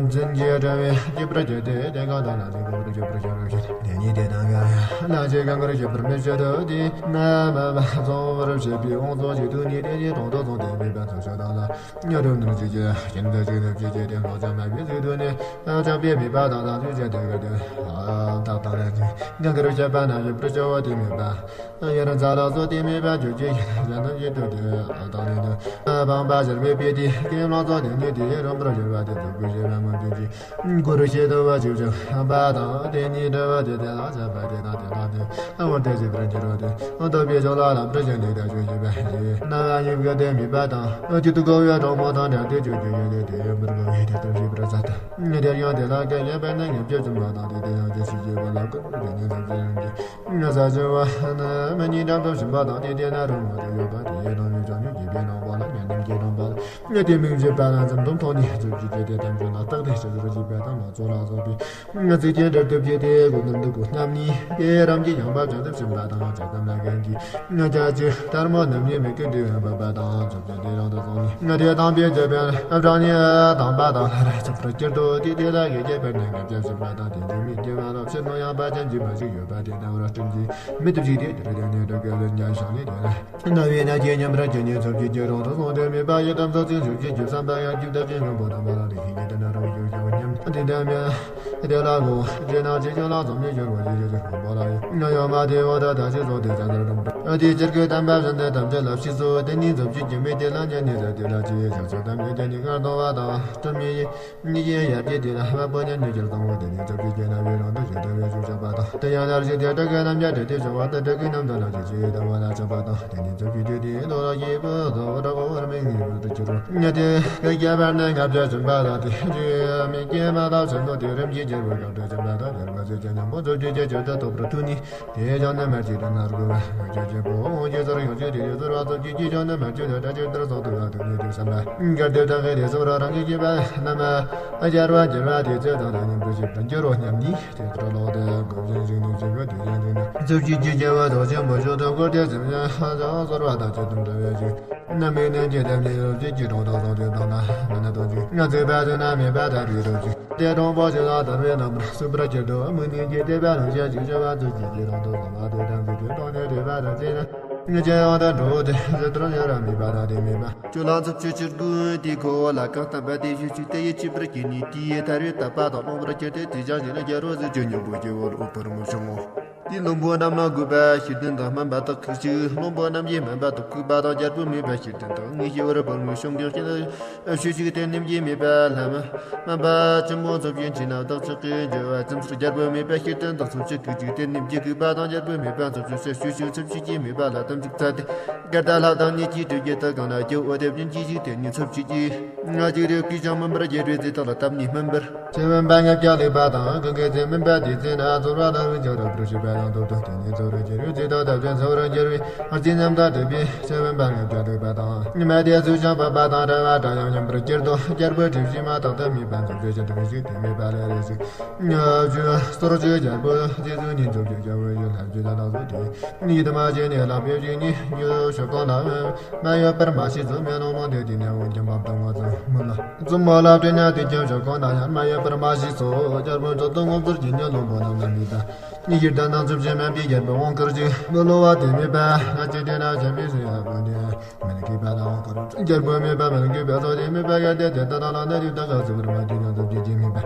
འཛིན་གྱི་དྲན་པས་སྐྱིད་པར་བྱེད་དེ། དེ་གང་དག་ལ་འཛིན་དགོས་པར་གྱུར་པར་ཤེས་པར་བྱེད། དེ་ཉིད་དེ་དང་ཀུན་ལ་ཅི་གང་དགར་བྱེད་པར་མི་བྱེད་དོ། དེས་ན་མ་མ་བཟུང་བར་བྱེད་པའི་དབང་སོགས་ཀྱི་དུས་ནི། དེ་ཉིད་དྲང་དུ་བཟུང་སྟེ་མེད་པ་ཚུལ་ཤོད་དང་ལ། སྒྲུབ་ནོར་གྱི་རྒྱུ་ཤིན་ཏུ་ཅིག་ནུབ་ཀྱི་རྒྱུ་དེ་ལོག་ཅིང་མེད་པའི་ཚུལ་དུ་ནི། ཆགས་པས་མེད་པ་དང་དང་དུས་བྱེད་དེ་ག་དེ་དག་དང་ལས་ཀྱི་གང་དགར་བྱེད་པ་ན་ཡུན་པར་བྱ་བ་དེ་མེད་པ། ཡར་འཛག་ལ་སོགས་དེ་མེད་པ་རྒྱུ་ཅི་ཡིན་གཞན་དོན་གྱི་དུས་དེ་དག་ནི་དུ། སྤངས་པ་སྦྱར་བའི་དཔེ་དེ་ཀུན་སློང་ཚོགས་དེ་ཉིད་དེ་རིམ་པར་སྦྱར་བ་དེ་ཚོ་ཀུན་ཤེས་པ་མངོན་དུ་གྱིས། གུ་རུ་ཤེས་ཐུབ་པ་ཆོས་ཅན་པ་དང་། དེ་ནི་འདྲ་བ་དེ་དེ་ལ་བྱ་བ་དེ་དང་དེ་དག་དེ་བར་དུ་ཤེས་པར་འགྱུར་རོ། དེ་འདོད་པའི་ཕྱོགས་ལ་ལམ་འདྲ་ཞིག་ནི་དེ་ཆོས་ཤེས་པ་ཞེས་རྣམ་པ་གཉིས་ཀྱི་དེ་མེད་པ་དང་། གཅིག་ཏུ་གོ་བའི་གྲོགས་པོ་དང་འདྲ་སྟེ་ཆོས་ཀྱི་ཡོན་ཏན་དེ་ཡོད་པར་གོ་བའི་དེ་ལྟར་ཤེས་པར་མཛད་དོ། དེར་ཡང་དེ་ལ་སྐད་ཡན་པར་ནི་ངེས་བྱ་བྱུང་བ་དང་། དེ་དེ་ཡང་རྒྱལ་སྲས་ཀྱི་བར་ལ་ཀུན་ཏུ་དེ་ཉིད་ལ་ཅི་ཡང་གི་ས་བྱུང་བ་ནི་མི་ཉིད་འགྲམ་དུ་ཕྱིན་པ་དང་། དེ་དེ་ན་རུང་མ་དུ་ཡོད་པ་དེ་ཡི་ནང་ཡོད་ཀྱང་ཉིད་ཀྱི་པའི་ནང་པ་ལ་ཉན་ནམ་གྱི་རང་པ་ལ། ངས་དེ་མིང་བརྗོད་པ་ལ་འཛུམ་དུམ་ཐོག་ནས་རྫོགས་ཀྱི་རྒྱུད་དེ་ཐམས་ཅད་ལ་རྟག་ཏུ་ཞི་བར་བྱེད་པ་དང་། ལ་ཚོགས་ལ་སོགས་པའི་ཚིག་རྒྱན་སྒྲ་བཏུབ་ཀྱི་དེ་ཀུན་ནམ་དུ་གོ་རྣམ་གཉིས་དེ་རང་གི་ཡང་བབ་ཅན་དུ་ཕྱིན་པ་དང་། ཇ་དམ་ལ་གན་གྱི་ང་ཅག་ཅི་ལྟར་མོ་རྣམ་གཉིས་མི་ཀུན་ཏུ་འབབ་པ་དང་། རྫོགས་པའི་དེ་རང་དུ་སོང་ནས་ང་དེ་དང་པའི་རྒྱལ་པོའི་བྲང་ནས་དང་པ་དང་ལྷར་ཚུགས་པར་གྱུར་ཏོ། དེ་དེ་ལ་གི་རྒྱལ་པོའི་ནང་ང་བྱམས་ཕྱིན་པ་དང་། དེ་འཇིགས་མེད་སྐྱེ་བ་ལ་ཕྱིར་མོ་ཡང་པ་ཅན་གྱི་མ་ཞིག་ཡོད་པ་དེ་ལྟ་བུར་སྤྲུལ་གྱི་མི་ཐུབ་ཅིག་དེ་དེར་དེ་ནས་འགྲོ་དགོས་ལ་ཉ་ཤང་ནས་དེ་ལ། རྣ་བའི་རྣ་རྒྱན་མཉམ་པར་གྱུར་ནས་ཚུལ་གྱི་རྒྱུད་རང་དུ་སོང་སྟེ་མེད་པ་ཡི་དམ་སོགས་ཚིག་ཚུལ་གྱི་རྒྱུད་བསམ་པ་ཡང་རྒྱུད་དང་ཅན་ངོ་བོ་དམ་པ་ལ་ལུས་ཤིང་གི་དེ་ན་རང་རྒྱུད་ཀྱང་མཉམ་དེ་འདྲ་མེད། དེ་ལ་གོ་རྗེས་ན་ཅི་བྱུང་ལ་ཚོགས་ནས་བྱུང་བ་ཡི་རྒྱུད་ཀྱི་ངོ་བོ་ལ་ཡི་ང་ཡོད་མ་དེ་འོ་ད་ད་ཅི་སོགས་དེ་ཙམ་ལ་རུང་། དེ་ཕྱིར་གྱི་དམ་པ་བཞིན་དུ་དམ་ཚིག་ལ་ཕྱིས་སོ། དེ་ནི་ཚུལ་གྱི་རྒྱུད་མེད་དེ་ལ་ཉན་ནས་ཟེར་དེ་ལ་ཅི་ཡི་ཞག་ཚོད་དམ་ཉིད་དེ་ནི་སྔར་གཏོང་བ་དང་སྤྲུལ་མི་ཡི། ཉིད་ཀྱི་ཡར་གྱི་དེ་ལ་དམའ་པོ་ཉམས་ཉིད་ཀྱི་གཙང་བོ་དེ་ནི་ཚུལ་གྱི་རྒྱུད་རྣམ་པའི་རང་དུ་ཞི་བདེ་བའི་ཚུལ་ཆགས་པ་དང་། དེ་ཡང་ཡར་གྱི་དེ་དྲུག་གི་རྣམ་གཞག་དེ་དེ་བྱུང་བ་དང་དྲུག་གི་རྣམ་ཐར་ལ་ཅི་ཞིག་ལྟ་བ་ལ་ཆགས་པ་དང་། དེ་ནི་ཚུལ་གྱི་རྒྱུད་དེ་ཡིན་དོ་ལ་ཞེས་པོ་དོ་ར་གོ་བར་མི་ངེས་པར་དུ་གྱུར་རོ། ཉེ་དེ་ཁྱད་པར་ནི་ལྔ་བརྒྱ་བྱིན་པ་དང་། དེ་རྒྱུད་མི་སྐྱེ་མ་ཐག་བྱིན་ནོ། དེ་རིམ་གྱིས་རྒྱལ་པོའི་གང་དུ་བྱིན་པ་དང་། རྒྱལ་པོ་ཚུལ་གྱི་ཉམས་པོ་ཚུལ་གྱི་རྒྱུད་ཀྱི་ཐོབ་པར་ཐུག་ནས། དེ་ཀྱང་ནི་མར་གྱི་དོན་ནར་དགོས་པ། ངོ་སྤྲོད་ཆེན་པོ་འོང་གི་ཟོར་ཡོང་ཆེད་དེ་ཡོད་ཟོར་བ་ཚོ་གི་ཀྱི་ཀྱང་ནི་མར་གྱི་དོན་དྲ་ཆེ་ལྟར་སོགས་དུ་ལ་དོན་ནི་དུ་བསམ་པ། གར་དེ་དང་ཁའི་དེ་ཟོར་རང་གི་སྐྱེས་པ་རྣམས། སྦྱར་བ་འགྱུར་བ་དེ་ཚེ་དང་ལ་ཉམས་པར་བྱེད་པར་འགྱུར་རོ་སྙམ་ནི། དེ་ལྟར་ལོག་སྟེ་གོ་བཞིན་ཞིག་ནི་ཞིག་གི་དུས་ཀྱང་དུས་ན། ཚུལ་གྱི་ཀྱི་སྐྱེ་བ་ཚོགས་ཆེན་པོ་ཞུ་དུ་བཀོད་དེ་སེམས་ཅན་ཧ་ཅང་ཟོར་བ་དང་ཆེ་དུམ་འདྲ་བའི་ཞིག་རྣམ་སྨིན་ནི་ཇི་ལྟར་ནི་རབ་ཅིག་གི་གྲོང་དུ་སོང་དུས་དང་ན་མི་ན་དོན་ཅིག་ང་ཚོས་པ་དུ་ན་མེད་པ་ལྟ་བུའི་རབ་ཅིག་དེ་གྲོང་པོ་ཞིག་ལ་དར་བའི་རྣམ་པར་སུ་པར་གྱུར་ཏོ། མི་ནི་ཇི་ལྟ་བ་ལུས་ཤ་ཅིག་བྱ་བ་ཚུལ་གྱི་ཀྱི་གྲོང་དུ་སོང་བ་དེ་དང་དེ་དེ་གྲོང་ནས་དེ་བ་དང་དེ་ན་ངེད་ཅག་ཡང་དུ་འགྲོ་དེ་ཟེར་དུར་ཉེ་ར་མེད་པ་དང་དེ་མེད་པ། ཁྱོད་ལ་ཚུབ་ཆུ་ཆུར་དགོས་དེ་ཁོ་བོ་ལ་གང་བསྟན་པ་དེ་ཞུ་ཅིག་དེ་ཡི་ཆིབས་པར་གྱི་ནི་དེའི་ཐར་བའི་དད་པ་དང་སློང་བར་གྱུར་ཏེ་དེ་ཅག་ཞིག་ལ་རྒྱལ་རོ་ཟེར་གྱི་སྙིང་པོ་སྐྱེ་བོ་ལ་འོད་ཕུར་མོ་བྱུང་ངོ་། དེའི་བློན་པོ་རྣམས་ལ་གུས་པ་ཤེས་ལྡན་དང་སྨན་པ་དག་ཁུག་ཅིག་བློན་པོ་རྣམས་ཀྱིས་སྨན་པ་དག་ཁུག་པ་དང་རྒྱལ་པོ་མེད་པ་ཤེས་ལྡན་དང་ངའི་སྐྱེ་བར་བུ་མོ་བྱུང་གི་ཤེས་ལ་ཤུ་ཅིག་དེ་ནེམ་གྱིས་མེད་པ་ལྷ་མ་སྨན་པ་ཆེན་མོ་ཚོ་བཞིན་ཅི་ན་བདག་ཅག་གི་འགྱུར་བ་ཙམ་ཚུར་རྒྱལ་པོ་མེད་པ་ཤེས་ལྡན་དང་ཚོ་ཅིག་ཁུག་ཅིག་དེ་ནེམ་གྱིས་གུས་པ་དང་རྒྱལ་པོ་མེད་པ་ཚོ་ཅིག་སེ་ཤུ་ཅིག་ཚུབ་ཅིག་གིས་མེད་པ་ལ་དམ་ཚིག་ཚ་སྟེ། སྐར་ད་ལྷ་དང་ཉིད་ཀྱི་དྲོད་ཀྱི་ཐག་གང་ན་སྐྱེ་བོ་དེ་བཞིན་གྱིས་ཤིག་དེ་ནི་ཚུབ་ཅིག་གིས། ང་ཅིག་རེ་བསྐུལ་ཀྱང་མིན་པར་རྒྱལ་པོའི་རྩིས་ཐག་ལ་བཏབ་ནས་སྨིན་པར། ཆེ་བན་པ་ལྔ་བརྒྱ་ལེགས་པ་དང་གང་གི་ཚེ་སྨིན་པ་དེ་ཚེ་ན་ཚོར་བ་དང་རུང་ཆོག་རབ་ཏུ་ཞུས་པ་དང་ཐོབ་ཏུ་དེ་ནི་ཚོར་རྒྱལ་པོའི་རྩིས་ཐག་བཏབ་ཅིང་ཚོར་རྒྱལ་པོའི་རྩིས་རྣམ་དག་སྒྲུབ་པའི་ཆེ་བན་པ་ལྔ་བརྒྱ་ལེགས་པ་དང་མ་དེ་ཚུལ་བྱམས་པ་པ་དང་འདྲ་བ་འདྲ་ཡང་མཉམ་པར་གྱུར་ཏོ། རྒྱལ་པོའི་གྲིབ་བཞིན་མ་དག་ཏུ་མེད་པ་འཛུམ་གྱི་ཞལ་དུ་མི་ཞིག་དེ་མེད་པ་ལས་རེ་ཞིག་ཉ་བཅུ་སོར་བཅུ་རྒྱལ་པོ་རྩིས་ཚུལ་ཉིད་འཛུམ་གྱི་རྒྱལ་པོའི་ཡུལ་ལྷ་བཅུ་དང་ལ་སོགས་ཏེ། ཉིད་དུ་མ་བྱས་ནས་ལྷ་བེ་བཞིན་ཉིད་ཉིད་ཞོག་གང་ལ། མ་ཡོད་པར་མ་ཤེས་ཚུལ་མེད་ནོ་མོ་འདི་དེ་ནས་འོན་ཀྱང་བབ་དང་ང་ཚོ་མུ་ལ། བཙུན་མོ་ལ་སྤྲད་ན་དེ་ཀྱང་ཞོག་གང་ན་ཡང་མ་ཡོད་པར་མ་ཤེས་སོ། རྒྱལ་པོ་ཚོ་དུ་ངོ་ཚུར་གྱི་ཉོན་ལོང་པོ་རྣམས་ལ་མི་ལྟ། ཉི་ཤུར་ལྡན་ན་ཚུབ་ཆེན་དམན་པའི་རྒྱལ་པོ་དབང་བསྐུར་ཅིག་མི་བསླུ་བ་དེ་མེད་པ་ང་ཅི་དེ་ན་གཞན་པའི་སུ་ཡང་དགོན་དེ་མི་ལ་མཁས་པ་ལ་དབང་བསྐུར། རྒྱལ་པོ་མེད་པ་མི་ལ་མཁས་པ་ཚོ་དེ་མེད་པ་གལ་ཏེ་དེ་ལྟ་ན་ལ་ནི་དུས་ད་ག་ཚུབ་པར་མ་དེ་ན་ཚུབ་ཀྱི་དེ་མེད་པ།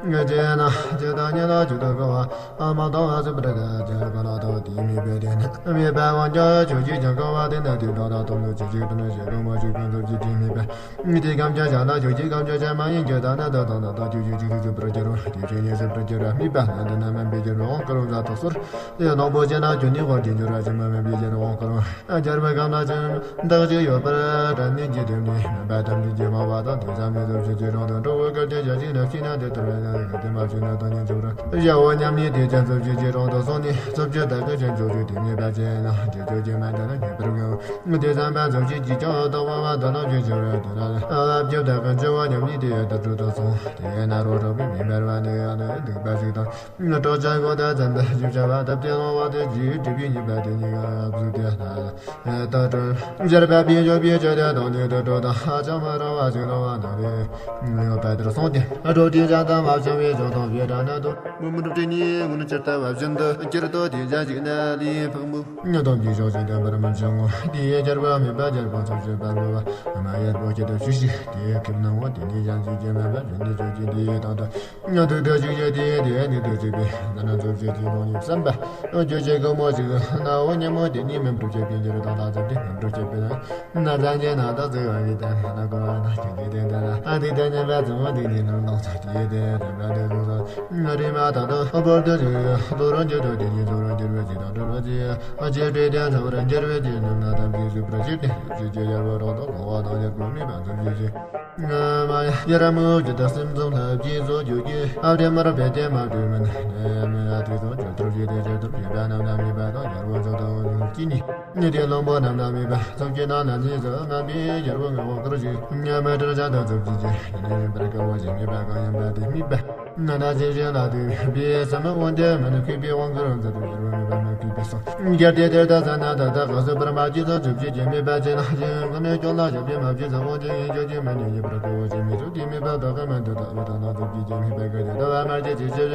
ངེས་ཅན་ན་ཇི་ལྟར་ཉེ་ལ་ཇི་ལྟར་འགྲོ་བ། ཨ་མ་དང་ཨ་ཟུ་པྲ་ཀ་ཇ་ག་ལ་ཏོ་དེ་མེད་པའི་དེ་ན་མེད་པ་དབང་ཀྱང་ཆོས་ཀྱི་ཀྱང་གང་བ་དེ་ན་དེ་འགྲོ་ད་དོམ་ལུ་ཅི་ཞིག་ཏུ་ན་ཞེ་གང་མ་ཞིག་གང་ཐུབ་ཀྱི་དེ་མེད་པ། དེ་གམ་ཀྱང་བྱ་ན་ཆོས་ཀྱི་གམ་ཀྱང་བྱ་མ་ཡིན་གྱི་ད་ན་ད་དང་ད་ད་ཆོས་ཀྱི་ཅི་ཐུབ་ཀྱི་པྲ་ཀྱ་རོ་དེ་ཆོས་ཉེ་སུ་པྲ་ཀྱ་ར་མེད་པ་ན་འདི་ན་མེད་པའི་ཀྱ་རོ་དབང་བསྐུར་རོ་ད་ཐོག་སོར། དེ་ནོ་པོ་ཅན་ན་ཁྱོད་ནི་དབང་གི་འགྱུར་བ་ཅི་མ་མེད་པའི་ཀྱ་རོ་དབང་བསྐུར་རོ། རྒྱལ་པོའི་ཁམས་ན་ཅི་བདག་ཅི་ཡོད་པར་དྲན་ནས་ཀྱི་དེ་ནི་མེད་པ་ཐམས་ཅད་ཀྱི་མ་བ་དང་དེ་ཙམ་ནི་ཚུབ་ཀྱི་ཅི་རུང་དུ་འགྲོ་བའི་སྐལ་ཏེ་བྱ་ཞིག་ན་ཤི་ན་དེ་ལྟར་བས་ན་ག་དེ་མ་བྱུང་ན་དང་ཉིད་ཚུབ་ར་བྱའོ་སྙམ་ནས་དེ་ཅན་ཚུབ་ཀྱི་ཅི་རུང་དུ་སོང་ནས་ཚུབ་ཀྱི་བདག་གི་ཅན་ཚུབ་ཀྱི་དེ་མེད་པ་ཅན་ན་དེ་ཚུབ་ཀྱི་མ་འདྲ་ན་ངེས་པར་ངེས། དེ་ཙམ་པ་ཚུབ་ཀྱི་ཅི་ཅང་དང་བ་བ་དང་ལ་ཅི་ཅི་ར་དེ་ལ་ རྒྱབ་དག་གི་འབྱོར་བ་ཉམས་ཉིད་དེ་ཡོད་དུ་གྲུབ་ཏུ་སོང་། དེ་ཡན་ན་རོ་རོ་པའི་མི་འབར་བ་ནི་ཡང་ནི་སྡིག་པ་ཞིག་དང་། སྲོག་ཆགས་གོ་དང་ཙམ་དུ་ཞིབ་བྱ་བ་ཐབས་ཏེ་ལོང་བ་དེ་རྒྱུའི་སྒྲིབ་པའི་ཉེས་པ་དེ་ཉིད་ཀྱང་བཟོད་དེ་ལྟ་སྤྲོ། ཞར་པ་པའི་འཇོག་པའི་ཆོས་དེ་དང་ནི་དུ་སྤྲོ་དང་ཧ་ཅང་མ་རུང་བ་ཞིག་རུང་བ་ན་རེ། ལེའུ་པ་དེར་སོང་སྟེ་སྒྲོ་དྲི་ཅང་དང་མ་བྱང་བའི་ཕྱོགས་དང་བྱེ་བྲག་ན་དུ་མུ་མུ་རུ་ཏི་ནི་མུ་ནུ་ཅིར་ལྟ་བ་བཞིན་དུ་སྤྱིར་ཏོ་དེ་འཇའ་ཞིག་ན་ལི་ཕག་མུ། ཉོ་དོམ་གྱི་ཕྱོགས་ཤིག་ལྡན་པར་མི་འབྱུང་ངོ་། དེའི་རྒྱལ་པོ་མེད་པ་རྒྱལ་པོ་ཚོགས་བྱེད་པར་འགོ་བ་མ་རྒྱལ་པོ་ཁྱེད་དུ་ཆུ་ཞིག་དེའི་ཁེབས་ནང་ངོ་། དེ་ནི་ཡང་ཞིག་རྒྱལ་མེད་པ་ཡོད་ནི་ཆོས་ཀྱི་དེའི་དང་དུ། ཉོ་དུ་དུ་ཞིག་ཡོད་དེ་དེའི་ནི་དུ་ཞིག་པའི་ན་ན་ཚོགས་བྱེད་ཀྱི་ལོང་ཡིན་བསམ་པ། ཨོ་ཁྱོད་ཀྱི་སྒོ་མོ་ཞིག་ན་འོ་ཉེ་མོ་དེ་ནི་མི་འབྲུ་བྱེད་པའི་འགྱུར་དང་དང་ཚོགས་ཀྱི་མི་འབྲུ་བྱེད་པའི་ན་ན་ཚང་གི་ན་དང་ཚོགས་པ་གི་དང་ན་ན་གོ་བ་ན་ཁྱོད་ཀྱི་དེ་འདྲ་ན་ཨ་དེ་དེ་ཉེ་བ་ཚོགས་མོ་དེ་ནི་ནང་ནང་ཚོགས་ཀྱི་དེ་དེ་བ་དེ་ཚོགས་ཚོགས། རེ་མ་ད་དང་བར་དུ་ཞིག་ལོ་རང་རྒྱུ་དང་དེ་ཉིད་ལོ་རང་རྒྱུ་བའི་ཅི་དང་འགྲོ་བ་ཅི། ཨ་ཅེ་སྤྲེལ་ལྡན་ཚོགས་རང་རྒྱུ་བའི་ཅི་རྣམས་ན་དམ་ཅི་སུ་པྲ་ཅི་སྟེ་ཅི་ཅི་རྒྱལ་པོ་རོགས་དང་གོ་བ་དང་རྒྱལ་པོ་མི་བ་ཚོགས་ཅི་ཅི། མ་ཡ་ཡ་ར་མུ་ཇི་ད་སེམས་ཙམ་ལྷ་བརྒྱད་ཚོགས་རྒྱུ་ཀྱི་ཨ་བྲེ་མར་བེ་ཏེ་མ་བྲེ་མན་ཨ་མི་ཨ་ཏི་ཚོགས་ཅོ་ཐུར་ཞི་ཏེ་ཅོ་ཐུར་ཞི་པ་རྣམས་ན་མི་བ་དང་རྒྱལ་པོ་ཚོགས་དང་ཀྱི་ནི། ནི་དེ་གླང་པོ་རྣམས་ན་མི་བ་ཚོགས་ཀྱི་ནང་ན་ནི་ཚོགས་རྣམ་པའི་རྒྱལ་པོ་ངག་དབང་བསྐུར་ཞིང་ཉ་མ་དྲིལ་བྱ་དང་ཚོགས་ཀྱི་རྗེ་ནི་རིམ་པར་དཀའ་བ་ཞིག་མི་བ་གང་ཡིན་པ་དེ་མི་བ། ན་ན་ཅི་ཞིག་ལ་དུས་པའི་ས་མ་འོན་ཏེ་མ་ནི་གུས་པའི་དབང་བསྐུར་རང་མཛད་དུ་གྱུར་པ་མི་བ་མ་གུས་པའི་སོ། རྒྱལ་ཏེ་དེར་ད་ས་ན་ད་ད་ག་སུ་པར་མ་ཅི་ཚོགས་ཚུགས་ཀྱི་རྗེ་མི་བ་ཅི་ན་ཞིང་ཀུན་ནས་སྐྱོང་ལ་ཞབས་ཀྱི་མ་བཅུ་ཚོགས་དབང་ཅི་ཡིན་ཆོས་ཀྱི་མ་ཉིད་ཡིན་པར་དཀའ་བ་ཞིག་མི་ཚོགས་ཀྱི་མི་བ་བ་ག་མ་འདི་དག་བ་དང་ལ་ཚོགས་ཀྱི་རྗེ་མི་བ་ག་དེ་ད་བ་མ་ཅི་ཅི་ཞིག་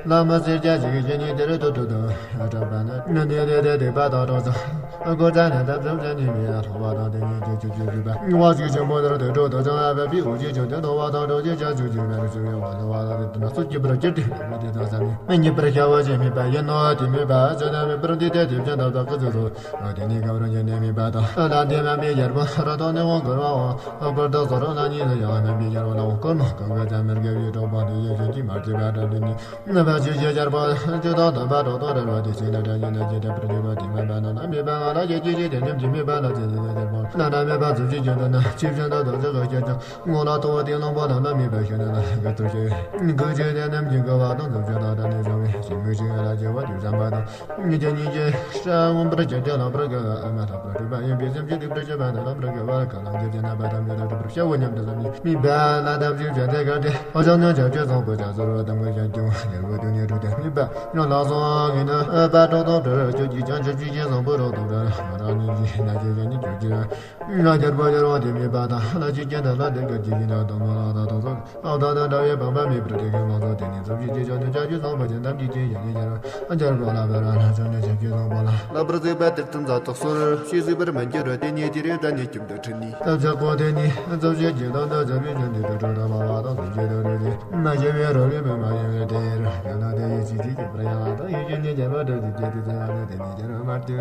ལ་མ་ཟེར་རྒྱ་ཞིག་གི་རྗེ་ཉིད་དེར་དུ་དུ་དུ། ཨ་དྲག་པ་ན་ནི་ནི་དེ་དེ་སྡིག་པ་དང་གྲོགས་ཚོགས། ཨ་གོ་ཙ་ན་ད་ཙམ་ཙམ་ཉིད་མི་ཡ་ཐོག་པ་དང་དེ་ཉིད་ཀྱི་ཆུ་ཆུ་ཆུ་པ། བ་ཞིག་ཆེན་པོ་དེར་དུ་གྲོགས་དང་ཅང་ཨ་བ་པི་འུ་ཅི་ཆུ་དེ་ཐོག་པ་དང་གྲོགས་ཀྱི་ཅ་ཆུ་ཆུ་བ་རུ་ཆུ་ཡ་བ་ལ་བ་ལ་དེ་དུ་ན་སུ་སྐྱིད་པར་སྐྱིད་དེ་མི་དེ་དང་ས་མི་མི་ཉིད་པར་ཤ་བ་ཅན་མི་པ་ཡིན་ནོ་དེ་མི་པ་ཅ་ན་མི་པར་འདི་དེ་དེ་བྱ་དང་བ་ཀི་ཚུ་ཚུ། ཨ་དེ་ནི་ག་བར་ཉན་ནས་མི་པ་དང་ཨ་ལ་འདི་མ་མི་ཡར་པ་ར་དང་ནི་འོང་གར་བ་འོང་ཨ་གར་དང་ཟོ་ར་ལ་ཉིད་ལ་ཡང་མ་མི་ཡར་བ་ལ་འོང་གར་ནོ་གང་ག་ཅ་མི་དགེ་བའི་གྲོགས་པོ་དེ་ཡེ་ཤེས་ཀྱི་མར་གྱི་བ་དྲ་འདི་ནི། ནམ་པ་ཆོས་ཀྱི་རྒྱལ་པོ་ཆོས་དང་ལྡན་པ་གྲོགས་དང་རེ་བ་དེ་ཞིག་ན་དྲན་ཡིན་ན་ཅི་དེ་པར་འགྱུར་བ་དེ་མེད་པ་ན་ན་མེད་པ་ང་ལ་ཡོད་ཀྱི་ཅི་དེ་ཉམས་ཀྱི་མེད་པ་ལ་ཅི་ཡིན་ན་རྒྱལ་པོ་ན་ན་མེད་པ་འཛུམ་གྱི་རྒྱུ་དེ་ན་ཆིབས་ཞོན་དང་རྡོ་རྗེ་ག་ཁྱེད་ཀྱང་ངོ་ལ་ཐོ་བ་དེ་ལོང་པོ་ལ་ན་མེད་པ་ཤོད་ན་ན་ག་ཐུར་ཤོད་གུ་ཅི་དེ་ཉམས་ཀྱི་དགའ་བ་དང་འཛུམ་གྱི་དང་ད་ནི་བྱུང་བའི་ཞིང་མི་ཞིང་ལ་རྒྱལ་བ་དེ་བྱམས་པ་དང་། ཉིད་ཀྱི་ཉིད་ཀྱི་ཤ་མངོན་པར་གྱུར་ཏེ་ལག་པར་དགའ་བ་ཨ་མ་ལྷག་པར་སྤྲུལ་པ་ཡིན་པའི་སེམས་ཀྱི་སྡིག་པར་བྱེད་པ་དང་ལག་པར་དགའ་བ་ག་ལ་འགྱུར་ཏེ་ན་པ་དམ་ཉེ་ལ་སྤྲུལ་པར་བྱ་བ་ཉམས་ཏེ་ལམ་གྱི་མི་བ་ལ་དམ་ཞིག་བྱ་དེ་ག་དེ་ཨ་ཅག་ནི་བྱ་སྤྱོད་བཟང་པོ་བྱ་ཟོར་བ་དམ་གྱི་བྱ་སྐྱོང་ཉེར་བུ་དུ་ནི་དྲུག་དེ་མི་བ་ལ་སོང་ངེ་ན་ཨ་པ་གྲོགས་དང་བྲལ་ཁྱོད་ཀྱིས་ཀྱང་ཆབས་ཅིག་གི་བཟང་པོ་རོགས་དང་བྲལ་ང་རང་ཉིད་ཀྱིས་ན་ཀྱི་ཡ་ཉིད་ཁྱོད་ཀྱིས་ང་རྒྱལ་པོ་ཡོར་བ་དེ་མི་བ་དང་ལ་ཅིག་ཀྱང་དང་ལ་དེ་ག་ཅིག་ཡིན་ན་དང་མ་ལ་དང་དང་སོགས། ཨ་ད་ན་འདྲ་བའི་བམ་པ་མེད་པར་དེ་གའི་ལོ་ཚོ་དེ་ནི་ཚབ་ཞིག་ཅི་བྱ་ནི་བྱ་རྒྱུ་བཟང་པོ་ཅན་ནམ་གྱི་རྐྱེན་ཡང་ནི་ཡར་ཨ་འཇར་པོ་ལ་བེ་ར་ན་ཅོ་ནི་བྱ་རྒྱུ་བཟང་པོ་ལ། ལ་པར་གཟིགས་པ་དེར་ཐུན་ཛ་དག་སོར་ཤེས་གཟིགས་པར་མི་འགྱུར་རོ། དེ་ནི་དེ་རེ་ད་ནི་ཁྱིམ་དུ་ཁྲིད་ནི་ལ་བྱ་ཀོ་དེ་ནི་ཚབ་ཞིག་ཅི་དང་ད་བྱ་བའི་ཅོ་ནི་དུ་གྲོ་ད་མ་བ་དང་ཚབ་ཞིག་དུ་རོ་ནི་མ་ཞེ་བའི་རོ་ལི་བེ་མ་ཡང་བའི་དེ་ར་ཡང་ན་དེ་ཡི་ཅི་ཅི་ཀྱི་པར་ཡང་ལ་དང་ཡི་ཅི་ནི་འཇར་པ་དྲོ་ཅི་ཅི་དེ་ཚ་ཡང་ན་དེ་ནི་འཇར་པ་མར་དེ།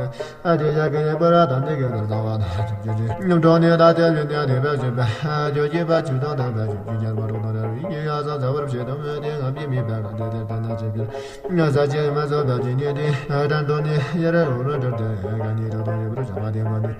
ཨ་དེ་ཡ་གི་ཡ་པ་ར་དང་དེ་གི་གར་ཚང་བ་དང་ཆུ་ཆུ་ཆུ་ཉམ་གྲོགས་ནི་ད་དེ་ལུས་ནི་དེ་བས་ཞིག་པ་ཇོ་སྐྱེས་པ་ཆུ་དང་ལྡན་པ་ཆུ་ཆུ་རྒྱལ་པོ་གྲོགས་དང་ར་བའི་ཡུལ་ཡ་ས་ཚ་བར་བྱེད་དང་མོས་དེ་ངམ་གྱི་མི་པ་རང་དེ་དེར་ད་ན་ཆེ་པིར་ཉ་ས་ཆེ་མ་ཚོ་བ་ཅི་ནི་དེ་དྲན་དོ་ནི་ཡ་ར་རུ་རུ་འདྲ་དེ་ག་ནི་དོ་དོ་ཡི་པར་བྱ་བ་དེ་མ་ནི་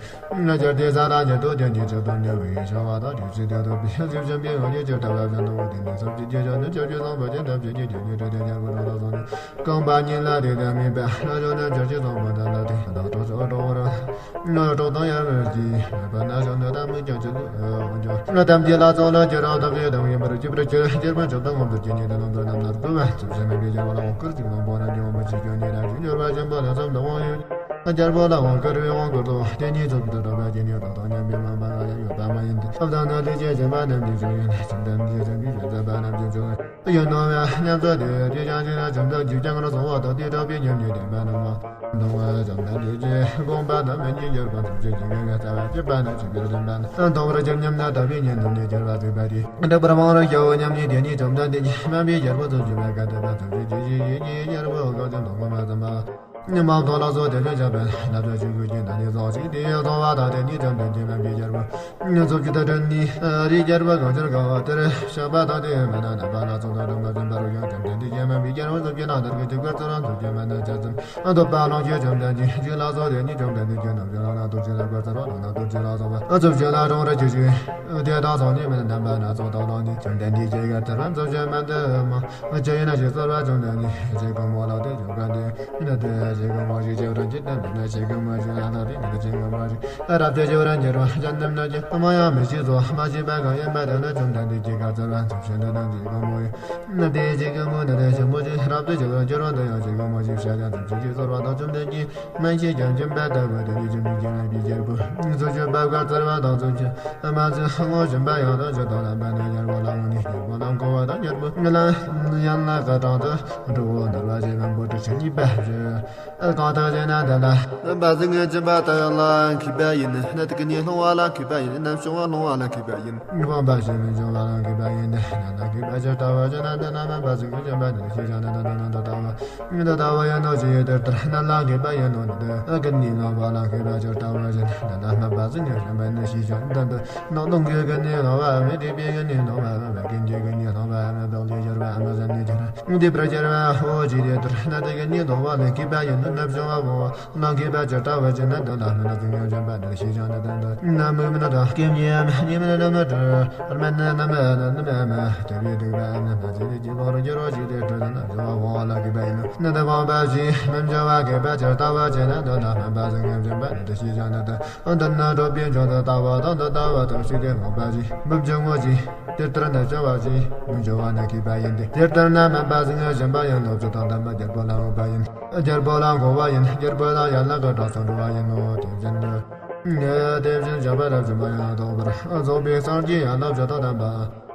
ང་ཅར་དེ་ས་ན་ཉེ་དོ་དེ་ནི་ཆ་དོ་ནི་བའི་བྱ་བ་དང་དུས་ཚོད་དེ་དོ་པི་ཟིབ་ཅམ་པི་ང་ཉེ་ཅར་ད་བ་བྱ་དོ་དེ་ནི་ཚབ་ཀྱི་རྒྱལ་ཆ་ནི་ཆབ་ཀྱི་བཟང་པོ་ཅན་ཐབས་ཀྱི་རྒྱལ་ཉེ་དྲ་དེ་རྒྱལ་པོ་རང་ལ་སོང་ནི། རྐང་པ་གཉིས་ལ་དེ་ལྟར་མིད་པས་ན་ཆོག་ནས་འབྱོར་གྱི་བཟང་པོ་དེ་ལ་དེ་དག་གྲོགས་སོགས་གྲོགས་ར་ན་གྲོགས་དང་ཡར་མེད་ཀྱི་མེད་པ་ན་ཆོག་ནས་ད་མིག་ཀྱང་ཅི་ལུས་འོང་ཀྱང་ན་དམ་གྱི་ལ་སོགས་ལ་ཁྱེད་རང་དམ་པའི་དམ་ཡིན་པར་གྱུར་པར་གྱུར། སྐྱེར་པ་མཆོག་དང་མངོན་པར་གྱུར་ནས་དེ་ལམ་དུ་རྣམ་སྣང་བསྐུལ་བ་ཚུལ་བཞིན་མེད་པའི་རྒྱལ་བ་ལ་དབང་བསྐུར་ཅིང་བཟང་པོ་རྣམས་ཀྱི་དབང་པོ་ཆེ་སྐྱོན་ནི་རང་བཞིན་འབྱོར་བ་ཆེན་པོ་ལ་ཙམ་དུ་དབང་ཡོད། རྒྱལ་པོ་ལ་དབང་བསྐུར་བའི་དབང་བསྐུར་དུ་དེ་ཉིད་ཚོགས་ཀྱི་དོ་དམ་པ་ཀྱི་ནི་དོ་དམ་ཉམས་པའི་མ་འབའ་ང་ཡང་ཡོད་པ་མ་ཡིན་ཏེ། ཨ་བཏང་ན་ལས་ཀྱི་བྱེད་པ་རྣམས་ཀྱི་འབྱུང་ཡོད་ན་བྱམས་དང་ལས་ཀྱི་བྱེད་པའི་བྱེད་པ་རྣམས་ཀྱི་འབྱུང་ཡོད། ཡོད་ནོ་བས་ཉམས་སུ་དེ་དེ་ཀྱང་ཅི་ན་བྱམས་དང་རྒྱུད་ཀྱང་ང་སོང་བ་དང་དེ་དྲག་པའི་ཉམས་ཉིད་ལྡན་པ་རྣམས་ལ་མདོ་བ་བྱམས་དང་ལས་ཀྱི་དགོངས་པ་དང་མན་གྱི་རྒྱལ་པོ་ཐམས་ཅད་ཀྱི་ངལ་བའི་རྩ་བ་སྐྱེད་པ་ན་ཆུ་བེར་ལྡན་པ་ན་མདོ་བར་ཁྱབ་མཉམ་ན་དག་པའི་ཉན་དུ་ནི་རྒྱལ་བ་གཟིགས་པ་དེ་འདྲ་པར་མང་རུ་ཤ་བོ་ཉམས་ཉིད་དེ་ཉིད་བྱམས་དང་དེ་ཉིད་དམན་པའི་རྒྱལ་པོ་ཐམས་ཅད་པའི་དགའ་ལྡན་པ་ཐམས་ཅད་ཀྱི་ཡིད་ཀྱི་རྒྱལ་པོ་གང་ཅི་མདོ་ངོ་མ་ཙམ་པ། མ་མདོ་ལ་སོགས་དེ་ལས་བྱ་བའི་ལྷ་བྱ་ཆོས་སྐུ་གི་ན་ནི་རྫོགས་ཤིང་དེའི་རྫོགས་པ་དང་དེ་ཉིད་ཙམ་དུ་སྐྱེས་མ་པའི་རྒྱལ་པོ། ཚོགས་ཀྱི་ད་དྲན་ནི་རིའི་རྒྱལ་པོ་གང་ཕྱིར་གང་བ་དེར་བཤགས་པ་དང་དེ་མ་ན་རྣམ་པ་སྣ་ཚོགས་དང་སྒྲོན་མ་འཛིན་པ་རུ་ཡང་ཙམ་དུ་འདི་སྐྱེས་མ་པའི་རྒྱལ་པོ་ཚོགས་ཀྱི་ནང་དར་གྱི་ཅིག་པར་ཚུར་རང་ཚོགས་ཀྱི་མ་ན་ཆ་ཙམ་འདོད་པ་ལོངས་སྤྱོད་ཙམ་དུ་འཇིག་ལ་སོགས་དེ་ཉིད་ཙམ་དུ་འདི་སྐྱེས་ནམ་ཞིག་ལ་ན་དུ་ཅི་ལ་པར་ཚར་བ་ལ་ན་དུ་ཅི་ལ་སོགས་པ་ཚོགས་ཀྱི་ལ་གྲོང་ར་ཅི་ཞིག་དེ་དང་སོགས་ནི་མ་ན་རྣམ་པ་སྣ་ཚོགས་དང་ལོངས་ནི་ཙམ་དུ་འདི་སྐྱེས་གར་ཚར་བ་ཚོགས་ཀྱི་མ་ན་མ་ཅི་ཡིན་ན་ཞིག་གསོལ་བ་ཙམ་དུ་ནི་ཅི་གང་མོ་ལ་དེ་ཅོ་ག་འདི། ན་དེ་ ཞེས་གང་མ་ཞིག་བྱེ་བ་རང་གི་དོན་དུ་ན་ཞེས་གང་མ་ཞིག་ལ་ལ་རིང་གི་ཞེས་གང་མ་ཞིག་རབ་ཏུ་བྱེ་བ་རང་གི་རང་ཅན་རྣམས་ན་ཀྱང་མ་ཡང་མི་ཤེས་སོ། མ་ཤེས་པ་གང་ཡིན་པ་དེ་ནི་བཅོམ་ལྡན་འདས་ཀྱིས་ག་ཚར་བ་མཚམས་བཞིན་དུ་དང་ཞེས་གང་མོ་ཡིན། ན་དེ་ཞེས་གང་མོ་ན་དེ་ཞེས་མོ་ཞིག་རབ་ཏུ་བྱེ་བ་རང་གི་རང་དུ་ཡང་ཞེས་གང་མ་ཞིག་བྱ་ཡང་མཚམས་བཞིན་གྱིས་གསོལ་བ་དང་བཅོམ་ལྡན་གྱིས་མན་ཆད་ཀྱང་བཅོམ་པ་ལྟ་བུ་དེ་ནི་བཅོམ་ལྡན་གྱིས་ལ་བའི་རྒྱལ་པོ་སོ་བཅོས་པ་ག་ཚར་བ་དང་མཚམས་བཞིན་མ་ཚུལ་ངོ་བཞིན་པ་ཡང་དག་བྱེད་དང་ལྡན་པ་ནི་རྒྱལ་པོ་ལ་འོང་ནས་རྒྱལ་པོ་ལ་འཁོར་བ་དང་རྒྱལ་པོ་ལ་ཡན་ལག་གི་གྲངས་དུ་འགྲོ་བ་འདུལ་བ་ཞེས་པའི་འབོད་སྒྲ་ཆེན་གཉིས་པ་ཞུ། གང་དག་བྱས་ན་འདི་ལ་རྣམ་པ་ཟིན་ངེས་སྦྱིན་པ་དག་ལ་མཁས་པ་ཡིན། གནས་དེ་ཀུན་ནས་སློང་བ་ལ་མཁས་པ་ཡིན། རྣམ་སྦྱོང་བ་སློང་བ་ལ་མཁས་པ་ཡིན། སྤངས་པ་ཞེས་མི་འབྱུང་བ་ལ་མཁས་པ་ཡིན། ན་ན་མཁས་པ་ཇི་ལྟ་བ་ཅི་ན་འདི་ན་རྣམ་པ་ཟིན་ངེས་སྦྱིན་པ་འདི་ལ་ཤེས་བྱ་ན་འདི་ན་འདི་ལྟ་བུ་འདི་ལྟ་བུ་ཡིན་ནོ། ཇི་ཡི་དེར་ལྟར་རྣམ་ལ་མཁས་པ་ཡིན་ནོ། འདི་ཀུན་ནས་སློང་བ་ལ་མཁས་པ་ཇི་ལྟ་བ་ཅི་ན་འདི་ན་རྣམ་པ་ཟིན་ངེས་སྦྱིན་པ་འདི་ལ་ཤེས་བྱ་ན་འདི་ན་འདི་ལྟ་བུ། སྣང་སྟོང་གི་ཀུན་ནས་སློང་བའམ་སྒྲིབ་པའི་ཀུན་ནས་སློང་བའམ་ཀུན་གྱི་ཀུན་ནས་སློང་བའམ་བདག་ལས་གྱུར་པའམ་བསམ་ལས་གྱུར་པ། སྡིག་པར་གྱུར་པའོ། ཇི་ལྟར་ལྟར་སྣང་སྟོང་གི་ཀུན་ནས་སློང་བ་ལ་མཁས་པ་ཡིན་ནོ། རྣམ་སྦྱོང་བ་སྤངས་པ་ལ་མཁས་པ་ཇི་ལྟ་བ་ཅི་ན་འདི་ལ་སྨིན་ལ་ཟིན་ངེས་སྦྱིན་པ་འདི་ལ་ཤེས་བྱ་ན་འདི་ལྟ་བུ། ན་མིག་མིན་དང་སྐེ་མིན་མིན། གཉིས་མིན་རྣམ་སྨིན་དྲི་མིན་རྣམ་སྨིན་མིན། དུ་བའི་སྡིག་པའམ་རྣམ་སྨིན་ལ་ཟིན་ལས་སྐྱེས་པ་རང་གྱུར་རོ། ཇི་ལྟར་ལྟར་རྣམ་སྦྱོང་བ་སྤངས་པ་ལ་མཁས་པ་ཡིན་ནོ། ན་འདི་སྤངས་པ་ཞེས་མི་འབྱུང་བ་མཁས་པ་ཇི་ལྟ་བ་ཅི་ན་འདི་ལ་སྨིན་པ་ཟིན་ངེས་སྦྱིན་པ་འདི་ལ་ཤེས་བྱ་ན་འདི་ལྟ་བུ། འདི་ནི་གྲོགས་པོའི་མཆོག་ཏུ་ལྟ་བ་དང་། འདི་ལྟ་བུ་དང་ཞིག་སྟེ་སྤངས་པ་ཞེས་མི་འབྱུང་ངོ་། ཇི་ལྟར་ལྟར་རྣམ་སྦྱོང་བ་ཞེས་མི་འབྱུང་བ་ན་མཁས་པ་ཡིན་ཏེ། དེ་ལྟར་ན་སྨིན་པ་ཟིན་ངེས་སྦྱིན་པ་ཡིན་ནོ། ཇི་ལྟར་ལྟར་ན་རྒྱལ་པོ་ལ་འོངས་པ་ཡིན། རྒྱལ་པོ་ལ་འཁོར་བ་ཡིན། རྒྱལ་པོ་ལ་ཡན་ལག་གི་གྲངས་སུ་འགྲོ་བ་ཡིན་ནོ། དེ་བཞིན་དུ་དེ་བཞིན་གཤེགས་པ་རབ་འབྱམས་པ་ཡང་དག་པར་རྫོགས་པའི་སངས་རྒྱས་ཡན་ལག་བཞི་དང་ལྡན་པ་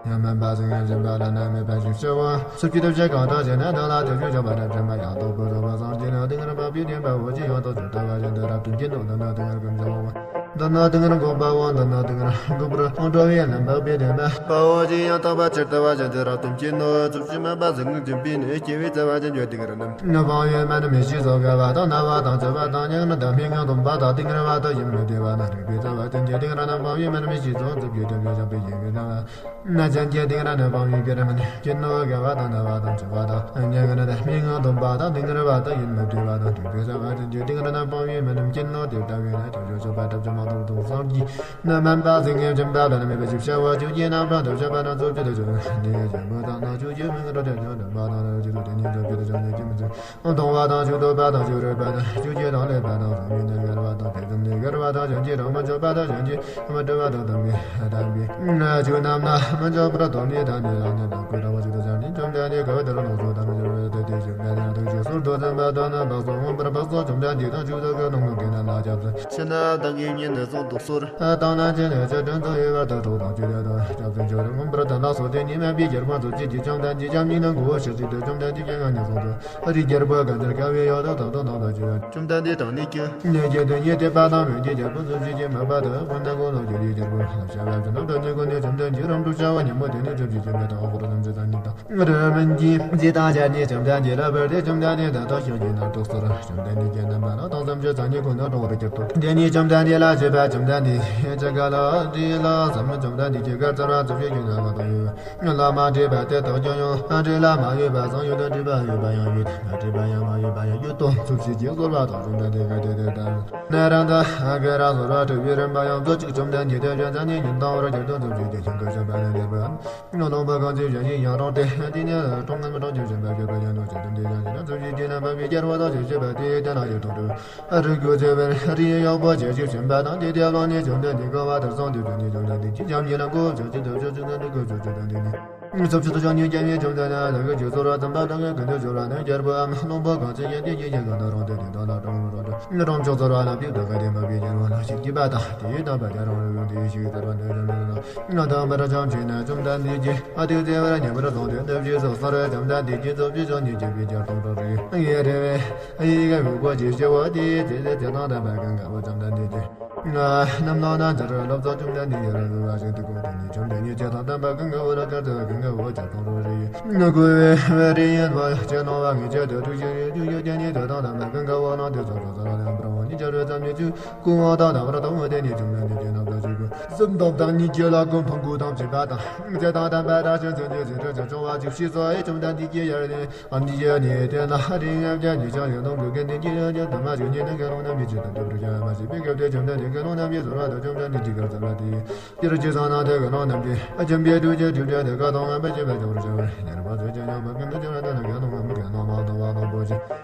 ཡང་སྨིན་པ་ཟིན་ངེས་སྦྱིན་པ་ལ་ན་མེད་པ་ཞེས་བྱའོ། སུ་ཅི་ཐུབ་བྱེད་གང་དག་བྱས་ན་འདི་ལ། དེ་བཞིན་གཤེགས་པ་རབ་འབྱམས་པ་ཡང་དག་པར་རྫོགས་པའི་སངས་རྒྱས་ལ་ཏིང་ངེ་འཛིན་འཕགས་པའི་བདེན་པ་འོད་ཀྱི་ཡང་དག་ཇི་ལྟ་བ་བཞིན་དུ་རབ་ཏུ་མཁྱེན་ནོ། འདི་ནི་ཏིང་ངེ་འཛིན་འགོག་པའོ། འདི་ནི་ཏིང་ངེ་འཛིན་འགོག་པའོ། འདི་ནི་ཏིང་ངེ་འཛིན་འགོག་པར་འགྲོ་བའི་ལམ་འཕགས་པའི་བདེན་པ་འོད་ཀྱི་ཡང་དག་པ་ཇི་ལྟ་བ་བཞིན་དུ་རབ་ཏུ་མཁྱེན་ནོ། བཅུ་བཞི་སྨིན་པ་ཟིན་ངེས་སྦྱིན་པས་ནི། སྐྱེ་བའི་རྩ་བ་ཅན་གྱི་སྡུག་བསྔལ་རྣམས། སྤངས་པས་མ་ནི་མི་ཤེས་སོ། དགའ་བ་དང་ན་བ་དང་འཚེར་བ་དང་མྱ་ངན་དང་སྨྲེ་སྔགས་འདོན་པ་དང་ཏིང་རི་བ་དང་ཡིད་མི་བདེ་བ་དང་རིག་པའི་རྩ་བ་ཅན་གྱི་སྡུག་བསྔལ་རྣམས། སྤངས་པས་མ་ནི་མི་ཤེས་སོ། མཛུབ་ཀྱིས་བསྡམས་པའི་བཤགས་པའི་ཡི་གེ་རྣམས། ན་ཅན་གྱི་སྡུག་བསྔལ་རྣམས། སྤངས་པའི་བསྐྱེད་རིམ་ནི་མཁྱེན་ནོ། དགའ་བ་དང་ན་བ་དང་འཚེར་བ་དང་མྱ་ངན་དང་སྨྲེ་སྔགས་འདོན་པ་དང་ཏིང་རི་བ་དང་ཡིད་མི་བདེ་བ་དང་རིག་པའི་རྩ་བ་ཅན་གྱི་སྡུག་བསྔལ་རྣམས། སྤངས་པས་མ་ནི་མཁྱེན་ནོ། དེ་ལྟ་བས་ན་དེ་བཞིན་གཤེགས་པ་རབ་འབྱམས་པ་ཡང་དག་པར་རྫོགས་པའི་སངས་རྒྱས་ལ་སྨིན་པ་ཟིན་ངེས་སྦྱིན་པ་ལ་ནི་མེད་པ་ཞེས་བྱའོ། བཅུ་གཅིག་རྣམ་གྲངས་དང་བཅས་པ་རྣམས་སོ་བཅུ་དང་བཅུ་གཉིས་ཀྱི་མི་དང་ན་བཅུ་གཅིག་མི་ངན་རོ་ཅན་ཅན་དུ་མ་དང་ར་བཅུ་དང་དེ་ཉིད་སོ་བཅུ་དང་བཅུ་གཉིས་ཀྱི་མི་ཚུལ། མཐོང་བ་དང་ཆོས་ཐོས་པ་དང་ཆོས་རིག་པ་དང་ཆོས་བརྒྱད་དང་ལེགས་པ་དང་གཟུགས་མེད་ནས་དགའ་བ་དང་དེ་ཙམ་ལས་དགའ་བ་དང་གཞན་གྱིས་རང་མི་འཇོག་པ་དང་གཞན་གྱིས་མི་སྤྲོ་བ་དང་དམ་པའི་དམ་པའི་ཆོས་རྣམས་ལ་མི་འཇོག་པར་སྟོང་ཉིད་དང་ནི་རང་ཉིད་དང་ཀུན་རང་བ་ཞིག་ཏུ་སྦྱར་ནས་བཅོམ་ལྡན་འདས་དགའ་བ་དེ་ལ་ལོངས་སུ་སྤྱོད་པར་འགྱུར་བ་སྟེ། དེ་བཞིན་གནས་དང་ཐུགས་རྗེའི་ཟུར་དུ་འཛིན་པ་དང་ནི་བག་སོགས་མངོན་པར་བག་སོགས་བཅོམ་ལྡན་འདས་དང་བཅུ་དག་གི་སྣང་ངོ་གི་ནི་ལ་སྐྱབས་སུ་མཆི་ན་བདག་གིས་ཉིད་ནི་གསུང་དུ་གསོལ། བཏང་ན་ཅི་ནས་ཅི་དྲིན་དུ་ཡོད་པར་ཐུགས་དང་བཅས་ཏེ་དང་སྐྱབས་སུ་མཆིའོ། མངོན་པར་བརྟན་ལ་སོགས་དེ་ཉིད་སྨྲས་པའི་རྒྱལ་པོ་མཛོད་ཅིག་གིས་བཅོམ་ལྡན་འདས་ཀྱང་ཉིད་ནི་མགོ་བོ་ཕྱིར་བཅིངས་ཏེ། བཅོམ་ལྡན་འདས་ཀྱིས་ང་ནི་གསུང་དུ། ཨ་རིའི་རྒྱལ་པོ་གང་ཕྱིར་དགའ་བའི་ཡུལ་དུ་དང་དུ་ནང་དུ་སྐྱེ་བ། བཅོམ་ལྡན་འདས་དང་ནི་སྐྱེ་གནས་ཀྱི་དོན་ཉིད་དད་པ་དང་མོས་གུས་རྒྱལ་པོ་མཛོད་ཅིག་གིས་སྨྲས་པ་དག་ཀུན་ནས་དགོངས་ལ་འགྱུར་བའི་རྒྱལ་པོ་ལ་བྱ་བ་ཅི་ནམ་དུ་ནི་ཀུན་ནས་བཅོམ་ལྡན་འདས་རང་གྲོལ་བྱ་བ་ཉིན་མོ་དེ་ནས་བཅུ་བཞི་ཅན་མེད་དང་འཁོར་ཐམས་ཅད་ཐ་སྙད་དང་། རིམ་གྱིས་རྗེས་དང་ཞལ་ནས་བཅོམ་ལྡན་འདས་ལ་འབུལ་ཏེ། བཅོམ་ལྡན་འདས་དང་དུ་ཞིང་གི་ནང་དུ་གསོལ། བཅོམ་ལྡན་འདས་ཀྱིས་རྣམ་པ་ལ་དང་སེམས་ཅན་ཚང་ཉིད་ཀུན་ནས་སྤྲོ་བར་གྱུར་ཏོ། དེ་ནས་བཅོམ་ལྡན་འདས་ལ་ཞུས་པ། བཅོམ་ལྡན་འདས་ཅི་ག་ལ་འདྲི་ལགས་སམ། བཅོམ་ལྡན་འདས་ཀྱིས་ག་ཚར་བ་མཚམས་བཞི་གི་ནང་དུ་ཡོད་ལ་མ་འདྲིས་པ་དེ་དག་ཀྱང་ཡོད། འདྲིས་ལ་མ་ཡོད་པ་ཙམ་ཡོད་དོ། འདྲིས་པ་ཡོད་པ་ཡང་ཡོད། མ་འདྲིས་པ་ཡང་མ་ཡོད་པ་ཡང་ཡོད་དོ། མཚམས་བཞི་གིས་གསོལ་བ་དང་། བཅོམ་ལྡན་འདས་ཀྱིས་དེ་དེ་ལྟར་ནི་རང་དང་ག་ར་གསོལ་བ་འདེབས་པའི་རིམ་པ་ཡང་མཛོད་ཅིག་བཅོམ་ལྡན་འདས་དེ་བཞིན་ཚར་ནས་ཉིན་དང་བར་གྱུར་ཏོ། མཚམས་བཞི་གི་ཞིང་དུ་ཞོན་པ་ནི་འདིར་བ། སློང་པོ་གང་ཚེ་གཞན་ཞིག་ཡང་རུང་སྟེ། དེ་ནས་གྲོང་ངན་པ་གྲོང་ཁྱེར་གཞན་པར་གྱུར་པ་ཡིན་ནོ། ཅི་ཙམ་དེ་ཡང་ཞིག་ན་མཚམས་བཞི་གི་ནང་འཕགས་པའི་རྒྱལ་པོ་དང་ཞལ་བཞི་པ་དེ་དེ་ན་ཡོད་དོ། རིགས་རྒྱུད་ཆེ་བའི་རིའི་གཡོག་པོ་ཅན་ཞིག་བྱོན་པ་དང་། དེ་དེ་ལ་ནི་བཅོམ་ལྡན་འདས་དགའ་བ་དེར་སོང་སྟེ། དེ་ནས་བཅོམ་ལྡན་འདས་ཀྱིས་ཞབས་གཉིས་ལ་མགོ་བོ་ཕྱག་གཅིག་ཏུ་བཞག་ཅིང་ནི་འདི་སྐད་ཅེས་བྱ་སྟེ་ནི། མཚམས་བཞི་དུ་བྱོན་ནས་སྐྱབས་ཡུལ་བཅོམ་ལྡན་འདས་ཀྱིས་གསོལ་བ་དམ་པ་དང་ཀུན་ཏུ་སྦྱོར་བ་ནི། རྒྱལ་པོའམ་སློང་པོ་གང་ཚེ་གཞན་དེ་ཡི་རྒྱལ་ཁམས་དུ་རུང་སྟེ། དེ་དག་ལ་གྲོང་ཁྱེར་དང་། གྲོང་ཆོག་ཚོར་བ་ལ་བདུད་དང་བཀའ་དྲིན་མ་བའི་རྒྱལ་པོ་ལ་ཞིག་སྐྱིད་པ་དང་། དེའི་དམ་པ་རྒྱལ་རང་རུ་ཡོང་དེའི་ཞིག་ཚོར་བ་འདོད་ཀྱང་མེད་ལ། ང་དང་བར་འཆམ་བྱས་ནས་བཅོམ་ལྡན་འདས་ཀྱིས་ཨ་ཏི་ཚེ་བར་ཉེ་བར་སོང་སྟེ། འདི་ཕྱིས་སུ་གསོལ་བ་བཅོམ་ལྡན་འདས་ཀྱིས་མཚམས་བཞི་བྱོན་ནས་སྐྱེས་པའི་རྒྱལ་སྟོང་ཕྲག་རེ་ཡི་རེ་བའི་ཡི་གེ་ཕུག་པོ་ཅིག་སྐྱེ་བོ་དེའི་ཚེ་ཚེ་དང་ལྡན་པ་ཀུན་དགའ་བོ་བཅོམ་ལྡན་འདས་ཀྱིས། རྣམས་སྣང་ན་འདིར་ལོག་ཙམ་བཅོམ་ལྡན་འདས་ཡར་རོལ་བ་ཞིག་ཏུ་བཀོད་དེ་ནི། བཅོམ་ལྡན་ཉིད་ཚེ་དང་ལྡན་པ་ཀུན་དགའ་བོ་ལ་བཀའ་སྩལ་པ། ཀུན་དགའ་བོ་ཁྱེད་དང་རོགས་རེ་ཡིན། ནི་བསྐུལ་བའི་རེ་ཡིན་པ་ཁྱེད་སྣང་བ་ངེས་ཅན་དུ་ཐུགས་རྗེ་ཡིས་ཐུགས་རྗེ་ཅན་ནི་ཚེ་དང་ལྡན་པ་ཀུན་དགའ་བོ་ལ་འདི་ཚོགས་སུ་གསོལ་བ་ལེན་པར་འོང་ནས། ཅི་རེ་ཙམ་ཉིད་ཅིག་ཀུན་དགའ་བོ་དང་ལྡན་པར་དང་། དེ་ནས་བཅོམ་ལྡན་འདས་ཀྱིས་རྣམ་ཐར་ཅིག་གསུམ་དང་བདག་ཉིད་ཀྱི་ལ་ཀུན་ཕུང་པོ་དང་བཅས་པ་དང་། ཚེ་དང་ལྡན་པ་རང་བཞིན་ཅན་གྱི་ཚེ་ཁྲོད་ཅིག་བྱུང་བ་ཅིག་ཤེས་སོ། ཨེ་བཅོམ་ལྡན་འདས་ཀྱིས་ཡར་ནས། ཨ་ནི་ཡ་ནི་དེ་ན་རིང་ཡབ་ཀྱང་ཉེ་ཞིང་ཡོད་དོ། གལ་ཏེ་ཉིད་ཀྱི་ཡང་ཀྱང་དུ་མ་བྱུང་ཉིད་ནི་དགེ་སློང་རྣམས་ཀྱི་ཆེད་དུ་འདེབས་པར་བྱ་བ་མ་ཤེས་པའི་སྐབས་དེར་བཅོམ་ལྡན་འདས་དགེ་སློང་རྣམས་ཀྱིས་གསོལ་བ་དང་བཅོམ་ལྡན་འདས་ཀྱིས་ག་ཚར་བ་དེ་ཡི་དེར་ཅི་གསུངས་ན། དེ་དགེ་སློང་རྣམས་ཀྱིས་ཨ་ཁྱིམ་པའི་དུས་ཀྱི་དུས་དྲན་དེ་ཀ་དང་ངན་པ་བྱེད་པར་བྱ་བར་བྱ་བར་ཉེར་མ་ཚུལ་ཅན་ཡང་བར་ཀུན་ཏུ་བྱུང་བ་དེ་ནི་དགེ་སློང་ངན་པ་དགེ་སློང་མ་དང་བ་དང་པོ་ཆེ།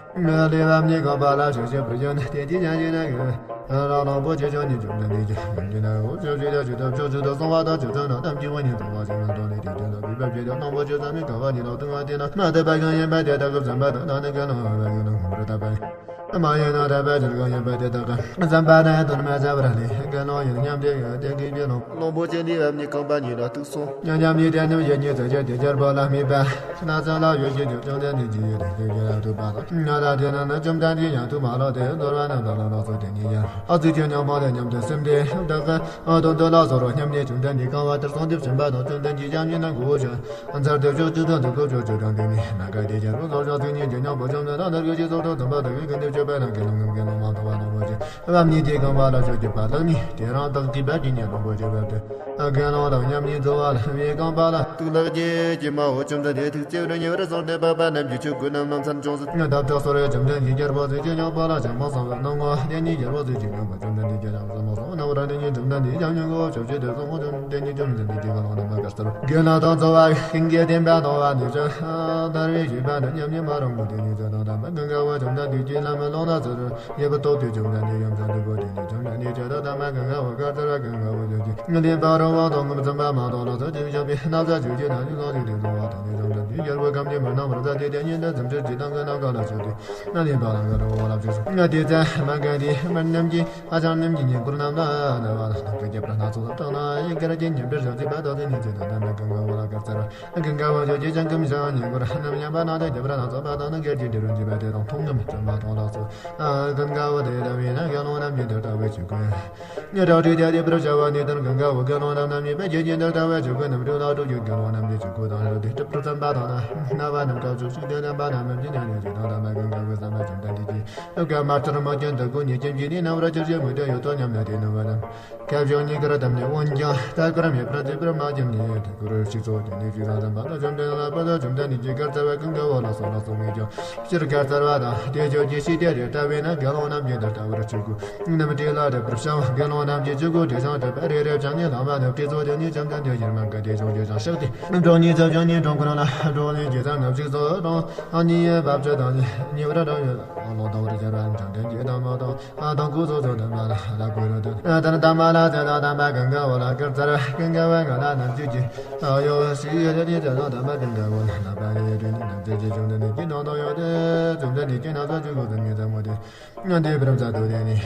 ལས་བབ་ནི་གང་པ་ལ་ཞུ་ཞིང་བུ་ཡོན་དེ་དེ་ཡང་ཡིན་ན་ཡོད། རང་རང་པོ་ཆེ་ཆོས་ཉིད་བཅོམ་ལྡན་འདས་ཀྱིས་ཡོན་གྱི་ན་འོ་ཆོས་ཞུས་ད་ཆོས་ཐབས་ཆོས་ཆོས་དུ་གསང་བ་དང་ཆོས་ཚོགས་རྣམས་ཀྱི་བ་ཉིད་དང་བ་ཞིག་ལ་འགྲོ་ནས་དེ་དོན་དུ་བིས་པ་བྱེད་དོ། རྣམ་པོ་ཆོས་ཚང་མའི་གང་བ་ཉིད་ལ་ལྟུང་བ་དེ་ན་མ་དད་པ་གང་ཡིན་པ་དེ་དག་གི་བསམ་པ་དང་ད་ནི་ཀུན་སློང་བ་ཀུན་སློང་ངོ་བོར་ལྟ་བ་ཡིན། མ་ཡིན་ན་དད་པ་ཅིར་གང་ཡིན་པ་དེ་དག་གི་བསམ་པ་ནི་དོན་མ་ཟད་པར་ལས་ཀུན་སློང་ཡིན་སྙམ་སྟེ་ཡོད་དེ་གི་ཀུན་སློང་། རྣམ་པོ་ཆེ་འདི་བབ་ནི་རྐང་པ་ཉིད་ལ་གཏུགས་སོ། ཉམས་ཉམས་ཉིད་དེ་ནི་ཡེ་ཉིད་ཟེར་གྱི་དེ་རྒྱལ་པོ་ལ་དམིགས་པ། ན་ཚ་ལ་ཡོད་ཀྱི་འཇུག་ཀྱང་དེ་ནི་ཇི་ཡོད་དེ་ཡོད་ཀྱི་ལ་ཐུབ་པ་དང་། ན་ཚ་དེ་ན་ནི་བཅོམ་ལྡན་འདས་ཡང་དུ་མ་ལོག་སྟེ་འདོར་བ་རྣམས་དང་ལ་ལོག་སོ་དེ་ནི་ཡང་ཨ་ཙི་ཅི་སྙམ་པ་ལས་སྙམ་དུ་སེམས་དེ་བདག་གི་དོན་དུ་ལ་སོར་བ་སྙམ་ནས་བཅོམ་ལྡན་འདས་གང་བ་དེར་སོང་སྟེ་བྱོན་པ་དང་། བཅོམ་ལྡན་འདས་ཞབས་གཉིས་ནང་གོ་བོ་ཞིང་། མཚར་ཏེ་ཕྱོགས་བཅུ་དང་དུ་ཁོ་ཕྱོགས་བཅུ་དང་དེ་ནི་ནམ་མཁའ་དེ་རྒྱལ་པོ་སོགས་ཕྱོགས་བཅུ་གཉིས་ཀྱི་སྙིང་པོ་བཅོམ་ལྡན་དང་ནོར་གྱི་སྤྱི་ཚོགས་དང་འཛོམས་པ་དག་གི་ཀུན་ཏུ་སྤྱོད་པ་རྣམས་ཀྱི་ལུང་ངམ་དགེ་སློང་མ་མཐོང་བ་ལོངས་པ་ཅན། བབ་ནི་དེ་གང་བ་ལ་ཕྱོགས་ཀྱི་བར་ལ་ནི་དེ་རང་དག་གི་བབ་ཀྱི་ཉེར་ལོངས་པོ་ཆེ་བབ་སྟེ། དགེ་སློང་དང་མཉམ་ཉིད་འཚོ་བ་ལ་བའི་རྐང་པ་ལ་གཏུགས་ལགས་ཀྱི་ཀྱེ་མའོ་བཅོམ་ལྡན་འདས་ཐུགས་བརྩེ་བར་ཉེ་བར་བཟུང་སྟེ་འཕགས་པ་རྣམས་ཀྱི་ཆོས་སྐུ་རྣམས་ནང་ཚན་ཅུང་ཟད་བདག་ཅག་སོ་རེ་བཅོམ་ལྡན་འདས་རྒྱལ་པོ་ཟེར་གྱི་སྙོགས་པ་ལ་བྱང་མ་སོང་བའི་སྣང་ངོ་དེ་ཉིད་རྒྱལ་པོ་ཟེར་གྱི་སྙོགས་པ་བཅོམ་ལྡན་འདས་ཀྱི་བྱང་སོང་མ་སོང་སྣང་བར་དེ་ཉིད་བཅོམ་ལྡན་འདས་ཀྱང་མྱུ་གུ་ཕྱོགས་བཅུ་དེར་སོང་ངོ་བཅོམ་དེ་ཉིད་བཅོམ་ལྡན་འདས་ཀྱི་གང་བློ་རྣམ་པ་དཀར་གསལ་དགེ་སློང་དང་འཚོ་བ་ཀུན་གྱི་བདེན་པ་མཐོང་བ་ནི་ཅི་ལྟར་བའི་ཞུས་པ་ནི་མཉམ་ཉིད་མ་རུངས་པ་དེ་ཉིད་ཅི་དང་དམ་པ་ཀུན་དགའ་བོ་བཅོམ་ལྡན་འདས་ཀྱི་ལམ་ལོང་ན་ཚུར་ཡེ་བུ་ཏོ་ཏི་བཅོམ་ལྡན་འདས་ཡུམ་ཚ་འདུས་པོ་དེ་ནི་བཅོམ་ལྡན་འདས་ཀྱི་ད་ལྟ་མ་ཀུན་དགའ་བོ་དཀར་ཚེར་བ་ཀུན་དགའ་བོ་ཡོད་ཀྱི་ལྡན་པ་རང་དབང་དང་ངོམས་ཙམ་པ་མ་གཏོགས་ལ་ཚོད་ཅིག་བཞག་པའི་ན་བཟའ་བཅུ་གཅིག་དང་ཉི་ཚོགས་ཅིག་དེ་གསོལ་བ་དང་ནི་བཅོམ་ལྡན་འདས་རྒྱལ་པོ་ཁམས་ཀྱི་མི་སྣང་བར་མཛད་དེ་དེ་ཉིད་ལ་འཛུམ་ཆུ་ཇི་ལྟར་ཀུན་ནམ་མཁའ་ལ་ཕྱོགས་ཏེ་ན་ནི་བ་ལང་ག་རོ་བ་ལ་བཅུ་སོང་ང་དེ་ཚེ་མ་ག་དེ་མི་རྣམས་ཀྱི་ཨ་ཅང་རྣམས་ཀྱི་ཉེ་འཁོར་རྣམས་ལ་ན་བ་ལ་ཐོག་གི་རྒྱབ་ར་སྣ་ཚོགས་དང་ན་ཡི་གེར་གྱི་ཉེ་འབྲེལ་བྱང་ཚིག་པ་དག་དེ་ནི་ཚེ་དང་ལྡན་པའི་ཀུན་དགའ་བོ་ལ་དཀར་ཚེར་བ། ཀུན་དགའ་བོ་ཆོས་ཀྱི་ཅང་གུམ་ཞང་ཉེ་འཁོར་རྣམས་ཉམས་པ་ན་དང་རྒྱབ་ར་སྣ་ཚོགས་པ་དང་ནི་སྒེར་གྱི་འབྲེལ་བར་འབྱེད་པ་དེ་དང་མཐོང་ངམ་བཅོམ་པ་མཐོང་ལགས་སོ། ཀུན་དགའ་བོ་དེ་ལྟ་བས་ན་དགེ་སློང་རྣམས་ཀྱིས་འདི་ལྟ་བུའི་ཆོས་ཀུན། ཉེ་དྲག་དྲི་དེ་དེ་པར་བྱ་བ་ནི་ལྟར་ཀུན་དགའ་བོ་དགེ་སློང་རྣམས་རྣམ་གཉིས་པའི་རྒྱུད་ཀྱི་འདི་ལྟ་བའི་ཆོས་ཀུན་རྣམས་སྤྲོས་ལ་སྤྲོས་ཀྱི་དགེ་སློང་རྣམས་ཀྱི་ཆོས་སྐུ་དང་ཡོད་དེ་སྒྲུབ་པར་བརྩམས་པ་དང་ན་རྣ་བ་རྣམས་སྐབས་སུ་ཞིག་དེ་བསྟན་པ་རྣམས་རྣམས་ཀྱི་ཉན་ཡོད་ཅིག་དང་ལྟ་བ་ཀུན་དགའ་བོའི་བསམ་པ་བཅོམ་ལྡན་འདས་ཀྱིས་སྐབས་མ་ལྟར་མ་སྐྱོན་དུ་ཀུན་ཉིད་སྐྱེམས་ཀྱི་ནི་རྣམ་པར་ཅིར་ཞིག་མི་སྟེར་ཡོད་དོ་སྙམ་ན་དེ་ནི་བ་རྣམས། ཁ་བྱང་གཉིས་ཀར་བསྡམས་ནས་འོན་ཀྱང་ཐད་ཀར་མེད་པར་བརྩིགས་པར་མ་བཅོམ་ནས་ཐད་ཀར་ཞིག་ཚོགས་ཏེ་ནས་ཅི་དང་ལྡན་པ་དང་བཅོམ་ལྡན་ལ་པ་དང་བཅོམ་ལྡན་འདས་ཀྱིས་དཀར་ཚེར་བ་ཀུན་དགའ་བོ་ལ་སོགས་ལ་སོགས་ངེས་ཀྱང་སྤྱིར་དཀར་ཚེར་བ་དང་དེ་ཕྱོགས་ཀྱི་ཤེས་དེ་རེ་ལྟ་བས་ན་དགེ་སློང་རྣམས་ཀྱིས་འདི་ལྟ་བར་ཆོས་སྐུ་རྣམས་བྲིས་ལ་རེ་བར་བྱང་དགེ་སློང་རྣམས་ཀྱིས་ཆོས་སྐུ་བྲིས་ཤིང་བྲིས་པ་རེ་རེ་བྱང་ནས་ལྷག་མ་ནི་བྲིས་ཚོགས་དེ་ནས་བཅོམ་ལྡན་འདས་ཀྱི་མ་ག་དེ་ཕྱོགས་ཀྱི་བྱང་ཕྱོགས་ཏེ་འགྲོ་ནས་ཚུར་བྱོན་ནས་འགྲོ་ཀུན་ལ་འགྲོ་ནས་དགེ་ཚང་ནག་ཅིག་སོགས་དང་ཨ་ནི་བབ་ཅོལ་དང་ཉེ་བར་འགྲོ་ཡོད་ལོག་ལྟ་བར་སྦྱར་བ་བཅོམ་ལྡན་འདས་དང་མ་དང་། ཨ་དང་ཀུ་ཚོགས་ཚོགས་དམ་པ་ལ་ལ་ཀུ་རུ་དུ། ཨ་དན་དམ་པ་ལ་ཚེ་དང་དམ་པ་ཀུན་དགའ་བོ་ལ་དཀར་ཚེར་ཀུན་དགའ་བོའི་ངང་ལ་རྣམ་དཔྱོད་ཀྱི། ཨ་ཡོ་ཞིག་ཡོད་དེ་ཚེ་དང་དམ་པ་ཀུན་དགའ་བོ་ལ་ལ་པ་ཡོད་དེ་ནི་རྣམ་དཔྱོད་ཀྱི་བཅོམ་ལྡན་འདས་ཀྱི་དོན་དུ་ཡོད་དེ་བཅོམ་ལྡན་འདས་ཀྱི་ན་ཚོ་བཅུ་དགུ་ཙམ་ངེས་ཙམ་མོ་དེ། ང་འདི་པུ་རམ་ས་དུ་དེ་ནི་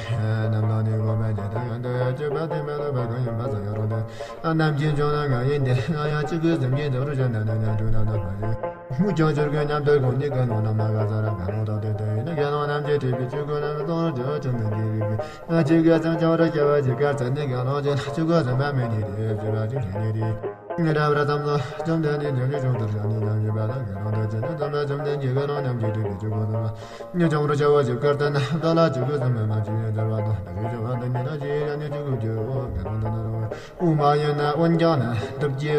རྣམ་ལ་ནི་གོ་མ་ཇི་ལྟར་ཡང་དུ་ཡང་སྤྱོད་པ་དེ་མེད་ལ་བ་གང་ཡིན་པ་ས་ཡོད་རུང་དེ། ཨ་རྣམ་མཁྱེན་འབྱུང་ལ་ང་ཡིན་ཏེ་ང་ཡང་གཅིག་གུ་ཟིན་གྱིས་འཛིན་རུ་བྱ་ན་ནི་ཉན་འགྲོ་ན་ན་མ་ཡོད། མུ་ཁྱོད་ཆོས་ཀྱི་མཉམ་དུ་དགོངས་ནས་ཀུན་སློང་རྣམས་ལ་ག་ས་ར་ག་ལོ་དང་དེ་ལྟ་ཡིན་ན་དགེ་སློང་རྣམས་ཀྱིས་བྲིས་པའི་ཆོས་སྐུ་རྣམས་སྟོང་རྒྱ་ཆེན་དུ་འགྱེད་རིགས་ཀྱི་ང་ཆོས་ཀྱི་སེམས་ཀྱང་རུ་སྐྱེ་བ་ཞིག་གར་ཚད་ནི་དགེ་སློང་ཅན་ལ་ཆོས་སྐུ་ཟིན་པ་མེད་ནི་དེ་བྱེད་པ་ཅིག་བྱེད་ནི་དེ། ངེས་འདྲ་བར་ཙམ་ལ་བཅོམ་ལྡན་འདས་ཉམས་ཀྱི་བྱུང་དུ་བྱ་ནི་ཉམས་ཀྱི་བ་དང་དགེ་སློང་དུ་བྱེད་ན་ཙམ་པ་བཅོམ་ལྡན་གྱིས་དགེ་སློང་རྣམས་ཀྱིས་བྲིས་པའི་ཆོས་སྐུ་ཟིན་པ། ཉེ་ཆུང་རུ་བྱ་བ་ཞིག་བཀར་ལྟར་ན་བདག་ལ་ཆོས་སྐུ་ཟིན་པ་མ་བྱས་ཡང་འདྲ་བ་དང་འདྲ་བའི་བྱ་བ་འདི་ཉིད་ལ་ཅི་ཡང་ནི་ཆོས་སྐུ་བརྗོད་འོ་དགེ་སློང་དུ་ན་རུང་། དབུ་མ་ཡིན་ན་འོན་ཀྱང་ན་འདི་ཀྱི་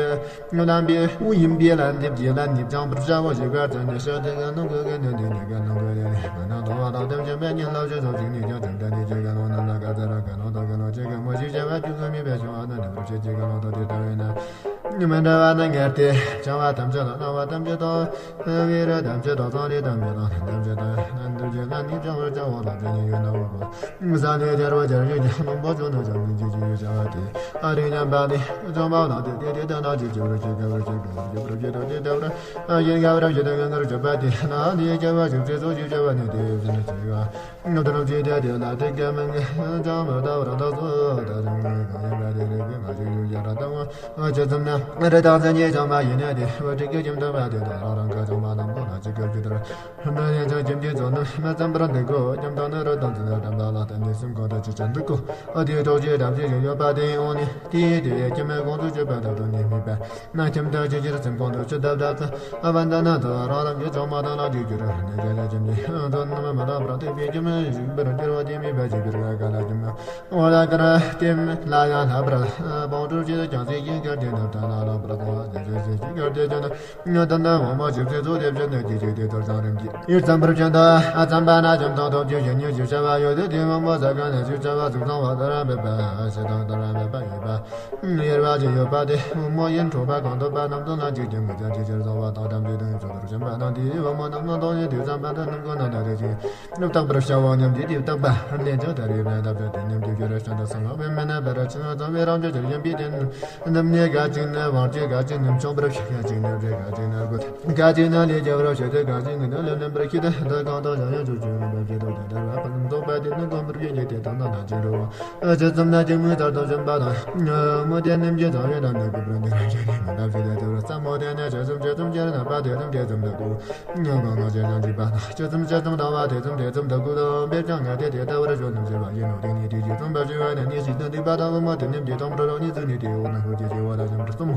རྣམ་པའི་དབུ་ཡིན་པས་ལ་འདི་ཀྱི་ལ་ནི་བྱང་བུར་བྱ་བ་ཞིག་ག་ཙམ་ནས་ཤར་དེ་ག་ནང་གི་ག་ནང་དེ་ནས་ག་ནང་གི་དེ་ནས་ག་ནང་དོ་བ་དང་དམ་ཞིང་པའི་ཉིན་ལ་ཞེས་སོགས་ཞིག་ནས་ཀྱང་བཅོམ་ལྡན་འདས་ཀྱིས་ག་ནང་རྣམས་ལ་ག་ཙམ་ར་ག་ནང་དང་ག་ནང་ཅི་ག་མོ་ཞིག་བྱ་བ་རྒྱུ་ག་མེད་པའི་བྱུང་བ་ན་འདི་བུར་ཆད་ཀྱི་ག་ནང་དང་དེ་ལྟ་བས་ན་མི་འདྲ་བ་ན་ངེས་ཏེ་བྱང་བ་ཐམས་ཅད་ལ་སྣང་བ་ཐམས་ཅད་དང་བེ་ར་ཐམས་ཅད་དང་ཚངས་རིས་ཐམས་ཅད་དང་ཐམས་ཅད་དང་ཐམས་ཅད་ལ་ནི་བྱང་བར་བྱ་བ་ལ་དེ་ཉིད་ཡོད་ན་འོ་གོ། ས་ནི་དལ་བ་སྦྱར་བའི་རྣམ་པ་བྱུང་ན་བྱང་ནི་ཇི་ཇི་ཡོད་བྱ་བ་སྟེ། ཨ་རིག་ཉམས་པ་ནི་བྱུང་བ་ལ་དེ་དེ་དེ་ལྟ་ན་ཇི་སྐྱེ་བར་སྐྱེ་དགའ་བར་སྐྱེ་དགའ་བར་སྐྱེ་བར་སྐྱེ་དང་དེ་ལྟ་བར་ཨ་ཡིན་དགའ་བར་སྐྱེ་དང་དགའ་བར་སྐྱེ་བ་དེ་ན་ནི་སྐྱེ་བ་ཞིག་ཚེ་སྲོག་ཞིག་བྱ་བ་ནི་དེ་ཡོད་ཟེར་ན་ཅི་ཡོད། ང་དུ་རང་ཚེ་དེ་དེ་ལ་དེ་སྐད་མིན་ཀྱང་མ་ལྟ་བར་ད་གཟོད་ད་རང་ངེས་གང་ཡིན་པ་དེ་རེ་གི་མ་ཞིག་ཡོད་ཡ་ར་ད་ང་ང་ཅི་ཙམ་ན་རེ་དང་ཚེ་ཉིད་ཀྱང་མ་ཡིན་ནས་དེ་བ་དེ་སྐད་ཀྱང་དམ་པ་དེ་དང་རང་རང་ཁ་ཅང་མ་ལམ་པོ་ལ་ཅི་སྐད་ཀྱི་དར། ནི་ཡང་ཅང་ཁྱིམ་གྱི་ཚོགས་རྣམས་མ་བཙན་པར་འདུག་གོ། ཁྱིམ་དང་ནི་རི་དང་ཚུལ་དང་འགྲམ་དང་ལ་དང་ནི་སེམས་གང་དུ་ཅི་ཅང་འདུག་གོ། ཨ་དེའི་གྲོགས་ཀྱི་རབ་ཅིག་ཡོད་པ་དེ་འོང་ནི་དེའི་དེ་ཡི་ཁྱིམ་མའི་གོང་དུ་སྤྱོད་པ་དག་ཏུ་ནི་དམིགས་པ་ན་ཁྱིམ་དུ་ཅི་ཕྱིར་སེམས་གང་དུ་ཅི་བཏབ་བཏབ་ཀྱང་ཨ་བ་འདི་ན་དུ་རང་རང་གི་ཆུང་མ་དང་ལ་དུས་རྒྱུ་རུ་ནི་རྒྱ་ལ་ཁྱིམ་གྱི་ཚོགས་རྣམས་མ་ལ་བར་དུ་པའི་ཁྱིམ་མའི་བཞུགས་པར་འགྱུར་བ་དེ་དམིགས་པ་ཅི་ཕྱིར་ག་ལ་ཁྱིམ་མ་འོ་ལ་ཀར་དེ་ལ་ཡང་ལྷག་པར་བང་སྒྲུབ་ཀྱི་ཀྱང་ཚིག་གི་གར་དེ་ནི་ད་ལ་ལ་བར་དུ་དེ་ཚེ་ཚེ་གི་གར་དེ་ཅན་ད་ནི་འོ་མ་ཞིག་ཚེ་ཚོ་དེ་བཞིན་དུ་ཇི་ཞིག་དེ་ལྟར་བྱང་རིམ་གྱིས་ཡུལ་ཙམ་པར་བྱོན་དུ་ ཙམ་པ་ན་འཇམ་དང་སྟོབས་ཀྱི་གཞོན་ནུ་ཞེས་བྱ་བ་ཡོད་དེ། དེའི་བུ་མོ་ཟ་ཁང་ན་ཞེས་བྱ་བ་གཟུགས་བཟང་བ་དང་རབ་འབད་པ་ཞེ་སྡང་དང་རབ་འབད་པ་ཡོད་པ། གཡེར་བ་ཅི་ཡོད་པ་དེ། བུ་མོ་ཡིན་འཕྲོག་པ་གང་ཐུབ་པ་རྣམས་དང་ལྷན་ཅིག་ཏུ་མི་འཚམ་ཅིང་ཆེར་བཟུང་བ་དང་། དམ་ཚིག་དང་ཕྱོགས་དུར་ཕྱིན་པ་དང་། དེའི་བུ་མོ་རྣམས་ནི་སྟོང་ཉིད་དུ་བསམ་པ་དང་། ནམ་མཁའ་ན་ལྟ་རེ་ཅིང་རྟག་པར་བྱ་བ་ཉམས་ཀྱིས་དེ་བརྟག་པ། ལན་ཅིག་ད་རེས་ནས་བརྟག་པ་དེ་ཉམས་ཀྱིས་བྱོས་ར་ཤིན་ཏུ་གསང་བ་མེད་ན། བར་ཆད་ཚང་བའི་རང་བྱུང་ཆེར་ཡིན་པའི་རྟེན། རྣམ་སྨིན་ག་ཅིག་ནི་དབང་བྱེད། ག་ཅིག་ནི་མཆོག་པར་བྱེད། ག་ཅིག་ནི་བྲེ། ག་ཅིག་ནི་རྒོད། ག་ཅིག་ནི་ལས་རྒྱལ་བར་བྱེད་དེ། ག་ཅིག་ནི་ལས་ལེན་པར་བྱེད་དེ། འདི་གང་དག་ཀྱང་ཡང་བྱོས་བྱོས་རུང་བ་བྱེད་དོ། དེ་ལྟར་བ་པར་རྫོགས་པ་དེ་ནི་གོམས་པར་བྱེད་ཀྱི་དེ་དག་ན་ན་ཅིག་འགྲོ་བ། ཇི་ཙམ་ན་ཅིག་མོས་མཐར་ཐུག་ཕྱིན་པ་དང་། མོ་དེ་རྣམས་ཀྱི་ཚང་བའི་དང་ནི་གུས་པར་འདི་རང་བྱས་ནས་མི་འདའ་ཞིག་ལས་དེ་བར་ས་མོ་དེ་ནི་ཇི་ཙམ་ཇི་ཙམ་ཅིར་རྣམ་པ་དེ་ཙམ་དེ་ཙམ་དུ་གུས། གང་གང་ཇི་ཙམ་འཇིགས་པ་དང་། ཇི་ཙམ་ཇི་ཙམ་དང་བ་དེ་ཙམ་དེ་ཙམ་དུ་གུས་དང་འབེབས་ཀྱང་ངས་དེ་དེ་ལྟ་བར་བྱོན་ནམ་ཞེས་པ་ཡིན་ནོ། དེ་ནི་དེ་ཇི་ཙམ་པ་ཞིག་བ་ནི་ནི་ཞིག་ཏུ་འདུས་པ་དང་། བུ་མོ་དེ་རྣམས་ཀྱི་དང་པོར་རང་ཉིད་བཙུན་ནས་དེའི་འོག་ན་འཁོར་གྱི་སྐྱེ་བོ་ལ་སྙོམས་པར་བཙུན་མོ།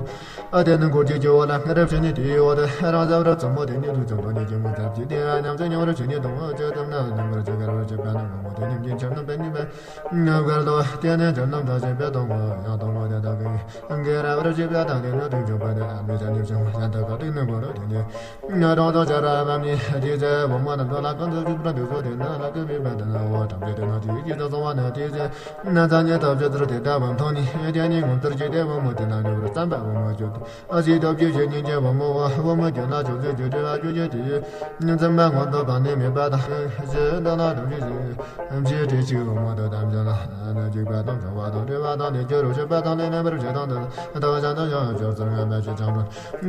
ཨ་དེ་ནི་འཁོར་གྱི་སྐྱེ་བོ་ལ་སྔར་བྱས་ནས་དེའི་འོག་ཏུ་རང་ཟ་བར་བཙུན་མོ་དེ་ནི་དུས་ཙམ་དང་ནི་ཀྱི་མོ་ཟབ་ཀྱི་དེ་ཡང་ཉམས་སུ་མྱོང་བར་བྱས་ནས་དང་པོ་ཇི་ཙམ་ན་ཉམས་པར་བྱ་དགར་བར་བྱེད་པ་ན། བུ་མོ་དེ་རྣམས་ཀྱི་ཆར་རྣམ་པ་གཉིས་པ། ངག་གར་ལོ། དེ་ནས་ཆར་རྣམ་གྲངས་བྱེད་པའི་དང་པོ་ཡང་དང་པོ་དེ་དག་གི་གེ་ར་བར་བྱེད་པ་དང་། དེ་ནི་དུས་འཇོག་པ་དེ་ཨ་མི་ཆ་ནི་བྱུང་བ་ཡང་དག་ག་དུས་ནི་གོ་རུ་དེ་ནི། གྲོང་དུ་ཆར་བབས་ནས་དེའི་ཚེ་བུ་མོ་རྣམས་ལ་གང་དུ་བཞུགས་པར་འདུག་སོ། དེ་ནི་ལ་ཀ་མེད་པ་དེ་ན་འོ་ཐམས་ཅད་དེ་ན་དེའི་རྗེས་སུ་སོང་བ་ན། དེའི་ཚེ་ན་ཚ་ཉེ་ཐབས་ཅི་ཚུལ་དེ་ལྟ་བུ་མཐོང་ནས། དེ་ནི་ངོ་མཚར་སྐྱེས་ཏེ་བུ་མོ་དེ་ན་འགྲོ་བར་བརྩམས་པ། བུ་མོ་ཁྱོད་ཨ་སི་སྟོབས་ཀྱི་བཤེས་གཉེན་གྱི་བུ་མོ་བ། བུ་མོ་ཁྱོད་ལ་ཕྱོགས་བཅུའི་རྒྱུ་འབྲས་ལ་རྒྱུ་རྒྱུ་དེ་ཡི་མཚན་མ་མངོན་དུ་བར་ནས་མེད་པ་དང་། ཞེས་འདི་ལ་དམ་ཞིག་ཞེས་ཞེས་དྲིས་ཤིག། བུ་མོ་དེ་དམ་ཞིག་ལ་འཇིགས་པ་དང་བྱུང་བ་དང་བྲེལ་བ་དང་ནད་ཀྱི་རོ་བྱེད་པ་དང་ལས་ལེན་པར་བྱེད་དང་དེ་དག་ཀྱང་དུ་ཡང་སྦྱོར་ཚུལ་ངན་པ་ཞིག་ཀྱང་དུ།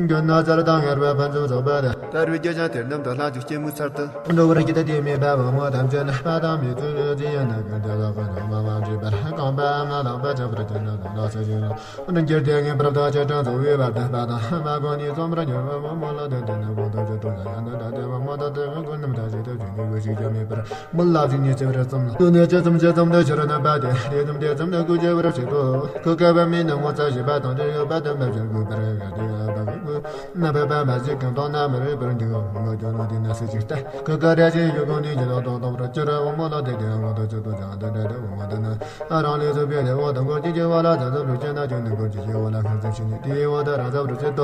རྒྱུ་ནོར་ཚར་དང་ངར་བ་ཕུན་སུམ་ཚོགས་པ་དེ་ལྟར་བའི་རྒྱུ་ཅན་དེ་རྣམས་དང་ལྷན་ཅིག་སྐྱེད་མོས་ཚལ་དུ་འགྲོ་བར་བགྱིད་དེ་མེད་པ། བུ་མོ་ཐམས་ཅད་ནི་པ་དང་མི་ཚུལ་ཅི་ཡང་ན་ཀུན་ཏུ་ལོག་པར་སྣང་བ་མ་བྱས་པར་རྐང་པ་མ་ལག་པ་ཆགས་པར་གྱུར་ན་ལོག་ལ་ས་ཞིག་ལ་འགྱུར་ཏེ་ངེས་པར་དུ་ཆེ་དྲག་འཚོ་བའི་བར་དུ་པ་དང་མ་གོ་ནས་རྩོམ་པར་འགྱུར་བ། བུ་མོ་ལ་དེ་དེ་ནི་གོང་དུ་ཇི་ལྟར་ཡང་ཡང་དུ་ད་དེ་བུ་མོ་དང་དེ་བས་ཀུན་རྣམས་ད་ཞིག་ཏུ་བྱུང་ནས་གོ་ཞིག་ཀྱང་མེད་པར། མི་ལ་ཞིག་ཉིད་ཆེ་བར་བརྩམས་ལ། དུ་ནས་ཇི་ཙམ་ཇི་ཙམ་དུ་ཆེར་རྣམ་པ་དེ་དེ་ཙམ་དེ་ཙམ་དུ་ཀུན་ཆེ་བར་བྱེད་དོ། ཁུ་ཁ་བ་མིན་ནི་ངོ་ཚ་ཞེས་པ་དང་དེ་ཡོད་པ་དུ་མ་བྱར་གུས་པར་ག་དེ་ཡོད་པ་གུས་ན་བབ་པ་མ་ཞིག་གང་དང་ན་མི་རེ་བར་འདུག་མི་ལ་ཀྱང་ནོ་དེ་ན་སུ་ཅིག་ལྟ། ཁུ་ཁ་ར་ཞིག་ཡོད་གང་ནི་ཡིན་ལ་དང་དང་བར་ཅི་ར་བུ་མོ་ལ་དེ་དེ་ངོ་དུ་ཅི་དུ་ཅང་དེ་འདྲ་དེ་བུ་མོ་དེ་ན་རང་ལས་སུ་བས་ལས་འོ་དང་གོ་ཅི་ཅི་བ་ལ་ད་ཟབ་རུ་ཅན་ན་ཅུང་ནི་གོ་ཅི་ཅི་བ་ལ་ཁ་ཙམ་ཞིག་ནི་དེ་འོ་ད་ར་ཟབ་རུ་ཅན་དུ་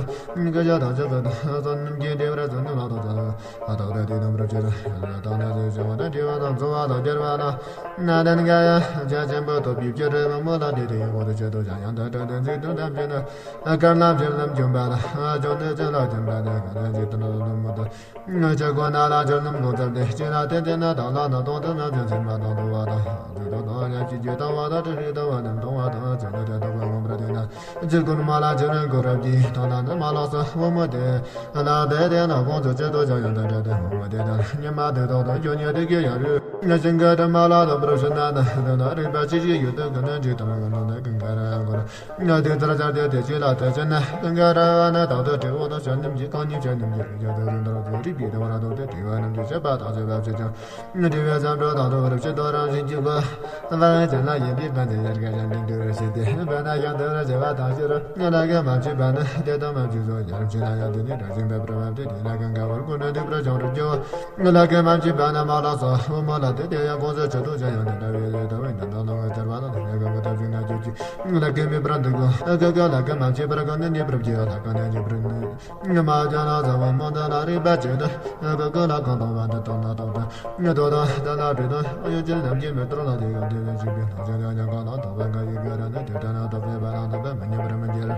ཀ་ཅ་དང་ཅི་ཀ་དང་ས་ནམ་གྱི་དེ་བར་ཙམ་ནི་ལ་དང་ས། ཨ་ཏོ་ར་དེ་དམ་རབ་ཅི་ར་དང་ན་ཟེར་བྱ་བ་དང་བྲི་བ་དང་འཚོ་བ་དང་སྦྱར་བ་ལ་ན་དན་ག་ཡ་ཇ་ཆེན་པོ་ཐོབ་པའི་སྤྱིར་བུ་མོ་ལ་དེ་དེ་ཡང་གོ་དུ་ཆེ་དུ་བྱ་ཡང་དུ་དྲི་དུ་འཛིག་དུ་དམ་ཅི་ན་དཀར་ལམ་ཕྱིར་ལམ་འཇོམས་པ་ལ་ཨ་ཅོ་འདི་ཅི་ལ་འཇོམས་པ་དེ་ག་ལ་འཇིག་དུ་ན་ལ་མོ་དུ་ང་ཅག་གོ་ན་ལ་ཅོ་ནམ་གོ་ཚར་ཏེ་ཅི་ལ་དེ་དེ་ན་དང་ལ་ན་དོང་དུ་ན་ཅོ་འཛིན་པ་དང་དུ་བ་དང་དུ་དུ་དང་ཡ་ཅི་ཇི་དང་བ་དང་དྲི་རི་དང་བ་དང་དོང་བ་དང་ཅི་ལ་དེ་དུ་བ་ངོ་མར་དེ་ན། རྗེ་ཀུན་མ་ལ་ཇི་རིང་གོ་རབ་ཀྱི་དོན་ལ་ནི་མ་ལགས་སོ། བུ་མོ་དེ་ལ་དེ་དེ་ན་ཁོང་ཚོ་ཅི་ཏོ་ཅང་ཡང་དུ་འདྲ་དེ་བུ་མོ་དེ་དང་ཉི་མ་དེ་དག་དང་ཁྱོད་ཉིད་དེ་གི་ཡང་རུ་ང་ཅིང་ག་དྲི་མ་ལ་དོ་པར་ཤི་ན་ན་དེ་ན་རིག་པ་ཅི་ཞིག་ཡོད་དུ་གི་ན་འཇིག་དང་གི་ན་ན་ཀུན་དགའ་ར་གོ་ར་ང་དེ་ལྟར་ཆར་དེ་དེ་ཅི་ལ་དེ་ཅི་ན་ཀུན་དགའ་ར་ན་དག་ཏུ་དྲི་འོ་དོ་ཆ་རྣམས་ཀྱི་གང་ཉིད་ཆ་རྣམས་ཀྱི་རིག་ཡོད་དུ་རིག་འདྲ་དུ་རིག་པའི་དེ་བ་ར་དོ་དེ་དྲི་བ་རྣམས་ཀྱི་བཤད་པ་དང་བཤད་པ་བྱེད་ཅིང་། དེ་བས་བསམ་གྲུབ་དང་དུ་བར་ཕྱི་དོ་རང་བཞིན་གྱི་སྒོ། དབང་ཅན་ལ་ཡིན་པའི་ཕན་བདེ་ཡར་ག་ཡང་དེ་འདུལ་བར་བྱེད་དེ། བར་ན་ཡང་འདུལ་བར་བྱེད་པ་དང་ཕྱིར། ང་ལ་གི་མ་བྱས་པ་ནི་དེ་དང་མ་བྱས་སོ། ཡར་ཕྱིན་ན་ཡང་དེ་ནི་རང་བཞིན་པའི་བར་བ་དེ་དེ་ལ་གང་ག་བར་ཀུན་ནས་འདུག་པར་བྱུང་རུ་སྐྱོ། ང་ལ་གི་མ་བྱས་པ་ནི་མ་ལགས་སོ། བུ་མོ་ལ་དེ་དེ་ཡང་གོང་ས་ཆེ་དུ་ཅན་ཡང་དེ་འདྲ་བའི་རེ་ལྟ་བའི་འདི་འདྲ་ལོ་ངོ་ཚར་བ་དང་དེ་ལ་གང་ག་ཐབས་ཤིག་ན་ཁྱོད་ཀྱིས་ང་ལ་གི་མེད་པར་འདུག་གོ། ཨ་ག་ག་ལ་གི་མ་བྱས་པར་གང་ནི་ནི་བར་བྱས་ལ་གང་ནི་ནི་བར་ནི། ང་མ་ཅོ་ན་ཟ་བ་མོ་འདི་ལ་རིག་པ་ཆེ་ཏུ། ཨ་ག་ག་ལ་གང་དང་བ་འདི་དང་ན་དང་དང་། ང་དོ་དང་ད་ལ་བྲི་དང་ཨ་ཡོ་ཅན་རྣམས་ཀྱི་མེ་ཏོག་ལ་དེ་ག་དེ་བས་ཞིག་པའི་ལྷ་ཅན་ཡང་ཡང་གང་ལ་དོགས་པ་འགའ་ཡི་ག་ར་ནི་དེ་ལྟ་ན་དོགས་པའི་བ་ལ་དོགས་པ་མི་ཉན་པར་མི་འགྱུར།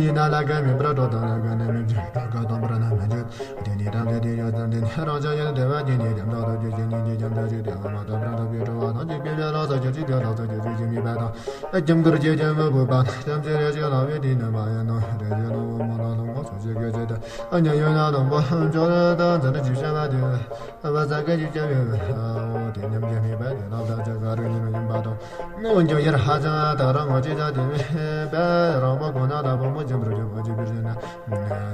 ཡིན་ན་ལ་ག་མེད་པར་དོགས་དང་ལ་ག་ནི་མི་འགྱུར་དོགས་ག་དང་པར་ན་མི་འགྱུར། དེ་ནི་དམ་ཚིག་དེ་ཡོད་ཙམ་དེ་ནི་རང་ཅག་ཡང་དེ་བ་དེ་ནི་དམ་དོགས་དོགས་ཀྱི་ཞེན་ནས་ཀྱང་དམ་ཚིག་དེ་བ་མ་དོགས་པར་དོགས་པའི་སྤྲོ་བ་དང་འཇིགས་པའི་ལ་ལོག་ས་ཁྱོད་ཅིག་དེ་ལོག་ས་ཁྱོད་ཅིག་ཞེན་མེད་པ་དང་། ཨ་ཀྱམ་གུར་གྱི་ཀྱམ་མི་བུ་པ་ཀྱམ་ཚེ་རེ་ཞིག་ལ་བའི་དེ་ནི་མ་ཡིན་ནོ། རེ་ཞིག་ལ་བུ་མོ་ལ་ལོ་ངོ་སོ་ཞིག་གི་ཚེ་དུ་ཨ་ཉ་ཡོད་ན་ལོང་པོ་འཇོག་རེ་དང་འཛིན་གྱི་བྱ་བ་དེ་ཨ་བ་ས་ག་ཞིག་ཀྱམ་ཡོད་པའི་ཨ་འོ་དེ་ཉམས་ཀྱི་མེད་པ་དེ་ལ་ལ་ཅག་ག་རུ་ཉིན་ཡིན་པ་དང་ནོ་འཇོག་ཡར་ཧ་ཅང་ད་རང་ངོ་ཅི་ཅང་དེ་མེད་པ་རང་པོ་གོ་ན་ལ་བུ་མོ་ཀྱམ་རུ་ཀྱམ་གོ་ཅི་བིར་ཞིག་ན་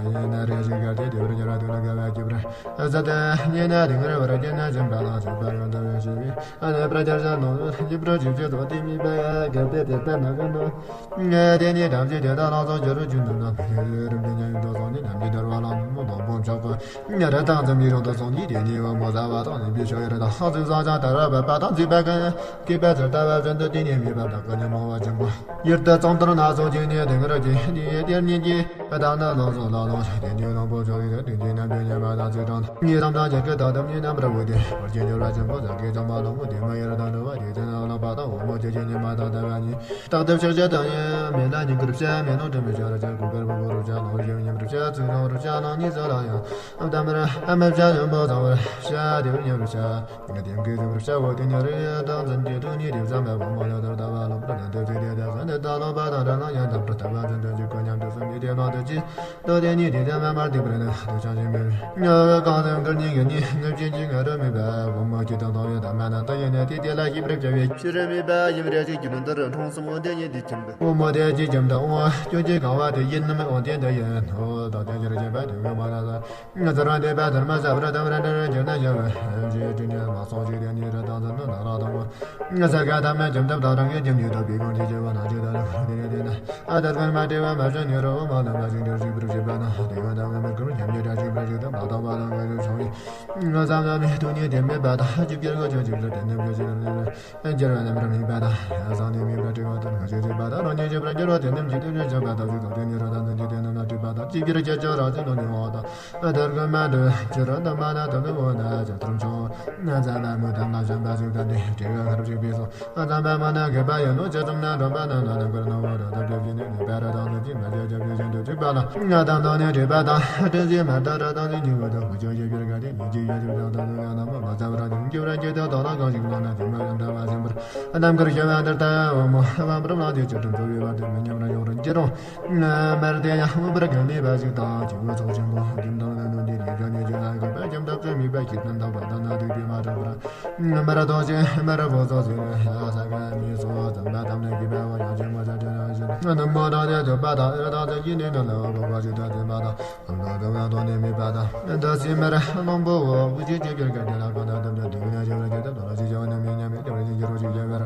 ཡིན་ན་རེ་ཞིག་ག་དེ་དེ་བར་ཉ་ར་དུ་ན་ག་བ་ཀྱི་བར། ཟ་དེ་ཉེ་ན་དེ་ངར་བར་རྒྱན་ན་བཞིན་པ་ལ་སོགས་པ་ཡང་དུ་བས་ཞེས་པའི་ཨ་ནེ་པྲ་རྒྱལ་ས་ནོ་ཡིད་པྲ་ཇི་བྱེད་དོ་དེ་མི་པ་གལ་ཏེ་དེ་ལྟར་ན་ག་ནོ། དེ་ནི་དམ་ཚིག་དེ་དག་ལ་སོགས་སྦྱོར་རུ་འཇུག་ནུས་ན་རིམ་གྱིས་ཉམས་ཡུན་དུ་སོང་ནས་ནམ་གྱི་དར་བ་ལ་ནི་མོ་དང་པོ་མཆོག་གི་རི་དྭགས་འཛིན་པའི་རང་དུ་སོང་ནས་དེ་ནི་བུ་མོ་ཟ་བ་དང་ལེན་པའི་ཕྱོགས་ཡར་དང་ཧང་ཚུགས་བཟང་ཅང་དར་བ་བབས་པ་དང་ཚིག་པ་ཀུན་སྐྱེས་པ་ཚུལ་ལྟ་བ་བཞིན་དུ་དེ་ནི་མེད་པ་དག་གི་ཉོན་མོངས་པ་ཆེན་པོ་ཡུལ་དུ་གཙང་དུར་ན་སོགས་ཀྱི་ནི་དེང་རབ་ཀྱི་དེ་ཡི་དེར་ཉིད་ཀྱི་བདག་ནི་ལོངས་སུ་ལ་ལོངས་ཤིག་དེ་ནི་ལོངས་པོ་ཕྱོགས་ཡི་དེ་དུས་ཀྱི་རྣམ་པའི་ཉེས་པ་དག་ཚིག་དྲང་ ངའི་རང་དང་རྒྱལ་ཁབ་དང་འདམ་ཉེ་རྣམ་པར་འོད་དེ་བར་གྱི་འགྱུར་བ་ཆེན་པོ་ཟག་གི་ཚང་མ་ལོ་མོ་དེ་མ་ཡར་དང་འགྲོ་བ་དེ་ཚན་ལ་ལོག་པ་དང་འོ་མོ་ཆེ་ཆེ་ཉི་མ་དང་ཟླ་བ་གཉིས་རྟག་ཏུ་ཕྱག་རྒྱ་དང་ཡིན་མེད་ལ་ཉིན་དཀར་བྱ་མེ་ལོང་དྲི་མི་བྱ་ར་བྱ་གུ་གར་བུ་གུ་རུ་བྱ་ལོང་རིམ་ཉམ་རུ་བྱ་ཚུལ་ལོང་རུ་བྱ་ལོང་གཉིས་སོ་ལ་ཡང་ཨམ་དམ་ར་ཨ་མ་བྱ་ཡོན་པོ་དང་བར་བྱ་དེ་བུ་ཉམ་རུ་བྱ། ང་དེ་མགོའི་རུ་བྱ་འོ་དེ་ཉ་རེ་དང་འཛིན་གྱི་དུ་ཉིད་དེ་བཟང་མེད་པོ་མོ་ལ་དར་ལྟ་བ་ལོ་པར་ན་དེ་ཚེ་དེ་དེ་ས་ནས་ད་ལོ་པ་དང་ར་ལོང་ཡང་དམ་པར་ལྟ་བ་འཛིན་དོན་གྱི་གོ་ཉམས་དུ་སོང་ཉིད་དེ་ལོང་དུ་ཅི། ཏོ་དེ་ཉིད་དེ་ལྟ་མ་མར་དེ་པར་ན་དེ་ཆང་ཞིག་མེད། ཉ་གང་དུ་མགར་ཉིད་ཀྱི་ཉིད་ངབ་ཅན་གྱི་ང་རོ་མེད་པ་བུ་མོ་ཁྱི་དང་མཐོང་བའི་དམ་མ་ན་ད་ཡིན་ནས་དེ་དེ་ལ་ཤི་བར་བྱ་བའི་ཕྱི་རོལ་མེད་པ་ཡིན་རེ་ཞིག་གི་ནང་དུ་རུ་མཐོང་སུ་མོ་དེ་ཉིད་དེ་ཁྱིམ་དུ་བུ་མོ་དེ་ཅི་ཁྱིམ་དུ་འོང་བ་སྐྱོན་གྱི་གང་བ་དེ་ཡིན་ནམ་འོང་དེ་འདི་ཡིན་ནོ། ད་དེ་ཕྱིར་བྱེད་པ་དེ་གོ་མ་ན་ས། ང་ཚོ་རང་བདེ་བ་དར་མ་ཟབ་ར་དམ་ར་འདྲ་ར་འགྱུར་ན་ཡང་བའི་རྗེས་དྲི་ཉན་མ་སོང་ཞིག་དེ་ནི་ར་དང་ཚོ་ནོ་ན་ར་དང་བ། ང་ས་ག་དམ་མ་འཇམ་ཐབས་དང་རང་གི་འཇམ་ཉིད་དང་པའི་གོང་དེ་བྱེད་པ་ན་ཇི་ལྟར་དེ་ནི་དེ་ན་ཨ་དར་གོན་མ་བྲེལ་བ་མ་བྱ་ཉེ་རོ་མ་ལ་མ་ཞིག་འདིར་ཞིག་པར་བྱེད་པ་ན་དེ་ག་དམ་མ་མི་ཀུར་འཇམ་ཉེ་དྲ་ཞིག་པར་ཞིག་དམ་མ་དང་བ་དང་ག་རུ་བྱུང་བའི་ང་བསམ་ན་མི་དུ་ཉིད་དེ་མེད་པ་དང་ཅིག་ཀྱེར་གོ་ཆོད་ཅིག་ལ་དེ་ནི་བྱ་ཞིག་ལ་འགྱུར་བ་རྣམ་པར་མེད་པ་དང་། ཡང་སང་ནི་མེད་པར་སྤྲུལ་བ་དང་ངོ་ཤེས་བྱེད་པ་དང་རང་ཉིད་བྱེད་པར་འགྱུར་བ་དེ་རྣམས་ཀྱི་དོན་ཡོད་བྱེད་པ་དང་ཞིག་དང་དེ་ནི་རང་དང་དོན་གྱི་དེ་རྣམས་ལ་སྤྲུལ་པ་དང་ཅིག་གིར་བྱེད་ཅིང་རང་བཞིན་དུ་ནི་འོང་བ་དང་། དར་གོས་མ་འདྲ་ཅི་རང་དང་མ་ན་དོན་དུ་འོང་ན་ཅི་ཐུར་མཆོང་ན་ཛ་ན་མུ་དམ་ལ་བྱམས་པ་ཞིག་དང་དེ་དྲི་བ་ཁར་ཞིག་པའི་སོ། ཨ་དམ་པ་མ་ན་གད་པ་ཡོད་ནོ་ཅི་ཙམ་ན་འགྲོ་པ་རྣམས་ལ་རྣམ་དཀར་སྣང་བ་རང་དང་བཅས་ཀྱི་ནི་ནུས་པ་ར་དང་དོན་གྱི་མ་བྱ་བྱ་བའི་བཞིན་དུ་སྤྲུལ་པ་ལ་ང་དང་དང་ནི་སྤྲུལ་པ་དང་དོན་གྱི་མ་རྟག་ར་དང་ནི་ཉིད་འོད་དང་དགུ་ཆོག་ཡོད་པའི་ག་དེ་ཉིད་ཀྱི་ཡོད་ཅིག་དང་དང་དོན་ཡང་དམ་པ་མ་ཚ་བ་ར་དང་སྐྱེ་བར་འགྱུར་ཏེ་དོ་ལ་གང་ཞིག་ལོ་ན་དེ་མ་ཡང་འདྲ་བ་ཟིན་པར། རྣམ་དཀར་ཞི་བ་འདིར་ལྟ་བ་མོ་བམ་པར་ལ་དེ་ཆོས་ཁྲིམས་འགྲོ་བའི་བར་དུ་མི་ཉམས་ར་ཡོང་རུ་འགྱུར་རུང་། མར་དེ་ཡང་མངོན་པར་གང་ནུས་པ་ཞིག་དང་། ཇི་བོ་ཚོགས་ཆེན་པོ་ཁྱིམ་དང་ལ་ནུ་འདི་རིགས་ཀྱང་ཉེ་ཞིང་ལ་འགོད་པ་ཁྱིམ་དག་གི་མིག་པ་ཁྱིམ་དང་དག་པ་དང་ན་དུས་དེ་མ་གྲགས་པར། མར་དོ་ཞིང་མར་བོ་ཚོགས་ཟིན་ས་ག་མི་སོ་ཙམ་པ་དམ་ལས་ཀྱི་པ་བ་ཡང་ཆེན་མོ་ས་དེ་ན་བཞིན་ནུ་མོ་དང་དེ་ཐོབ་པ་དང་ཨེ་ར་དང་ཚེ་ཡི་ནི་ནུ་ལ་བ་བོ་བ་ཞིག་དང་དེ་མ་དང་། འདོད་པ་དོན་ནི་མེད་པ་དང་། འདོད་སྲེད་མར་གླང་པོ་འོ་དབུ་ཅན་གྱི་སྦྱོར་དགའ་ལྡན་ལ་གང་དང་དམ་དང་དུས་ན་བྱ་བར་བྱེད་དམ་དང་ལ་ཞིག་བྱ་བ་ནི་མི་ཉམས་མེད་དེ་བར་ཞིག་འགྱུར་རོ་ཞིག་བྱ་བར་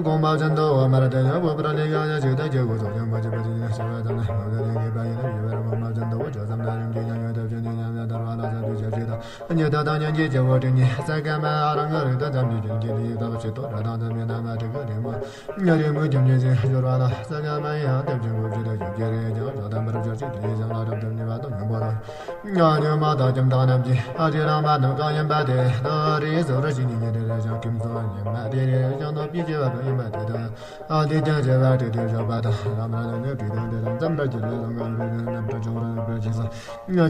གོང་མ་བཞིན་དུ་འོ་མར་དེ་ཡང་བུ་པར་ལས་ཡང་ཡང་ཞིག་དང་རྒྱལ་པོ་སོགས་ཀྱང་མ་བྱེད་པ་ཞིག་ནི་ཞི་བ་དང་ནི་འོ་དེ་ལས་ངེས་པ་ཡིན་ན་ཡོད་པར་གོང་མ་བཞིན་དུ་འོ་ཇོ་བསམ་ན་རིམ་གྱིས་ཉམས་ཡོད་དེ་བཞིན་ནི་ཉམས་ཡོད་དར་བ་ལ་ས་དུས་ཞབས་ཞུ་དང་ཉེ་དག་དང་ཉན་གྱི་རྒྱལ་པོ་དྲིན་ནི་ས་ག་མ་ཨ་རང་ང་རིགས་དང་འཇམ་གྱི་རྒྱུན་གྱི་ལུས་དག་ཕྱི་དོ་ར་དང་དུ་མི་ན་མ་དྲི་གི་རིང་མ། ཉ་རེ་མུ་རྒྱམ་ཉེ་ཞིང་སྦྱོར་བ་ལ་ས་ག་མ་ཡང་དེ་བཞིན་གོ་བཞི་དང་ཞུ་རྒྱུ་རེ་ཀྱང་ཇོ་དམ་པར་སྦྱོར་ཅིག་དེ་ཡི་བྱང་ལ་རབ་ཏུ་ཉེ་བ་དང་སྙོམས་པོ་དང་། ཉ་ཉོ་མ་དང་ཁྱིམ་བདག་རྣམས་ཀྱིས་ཨ་ཏི་རང་མ་རྣམས་གང་ཡིན་པ་དེ་ལྟར་རེས་སུ་རུ་ཞིག་ཉིད་ཉིད་རེ་རེ་ཞིང་ཁྱིམ་སོ་ཡིན་མ་དེ་རེ་ཞིང་ནོར་པའི་སྐྱེ་བ་གང་ཡིན་པ་དེ་དང་ཨ་ཏི་ཀྱང་སྐྱེ་བ་དེ་དེ་བཞག་པ་དང་རང་རང་ལ་ནོར་བུའི་དོན་དེ་དང་འཛམ་ར་གྱི་ལས་དང་ངམ་རེ་རེ་རྣམ་གྲངས་བྱུང་རུ་འབད་ཅིང་སོ།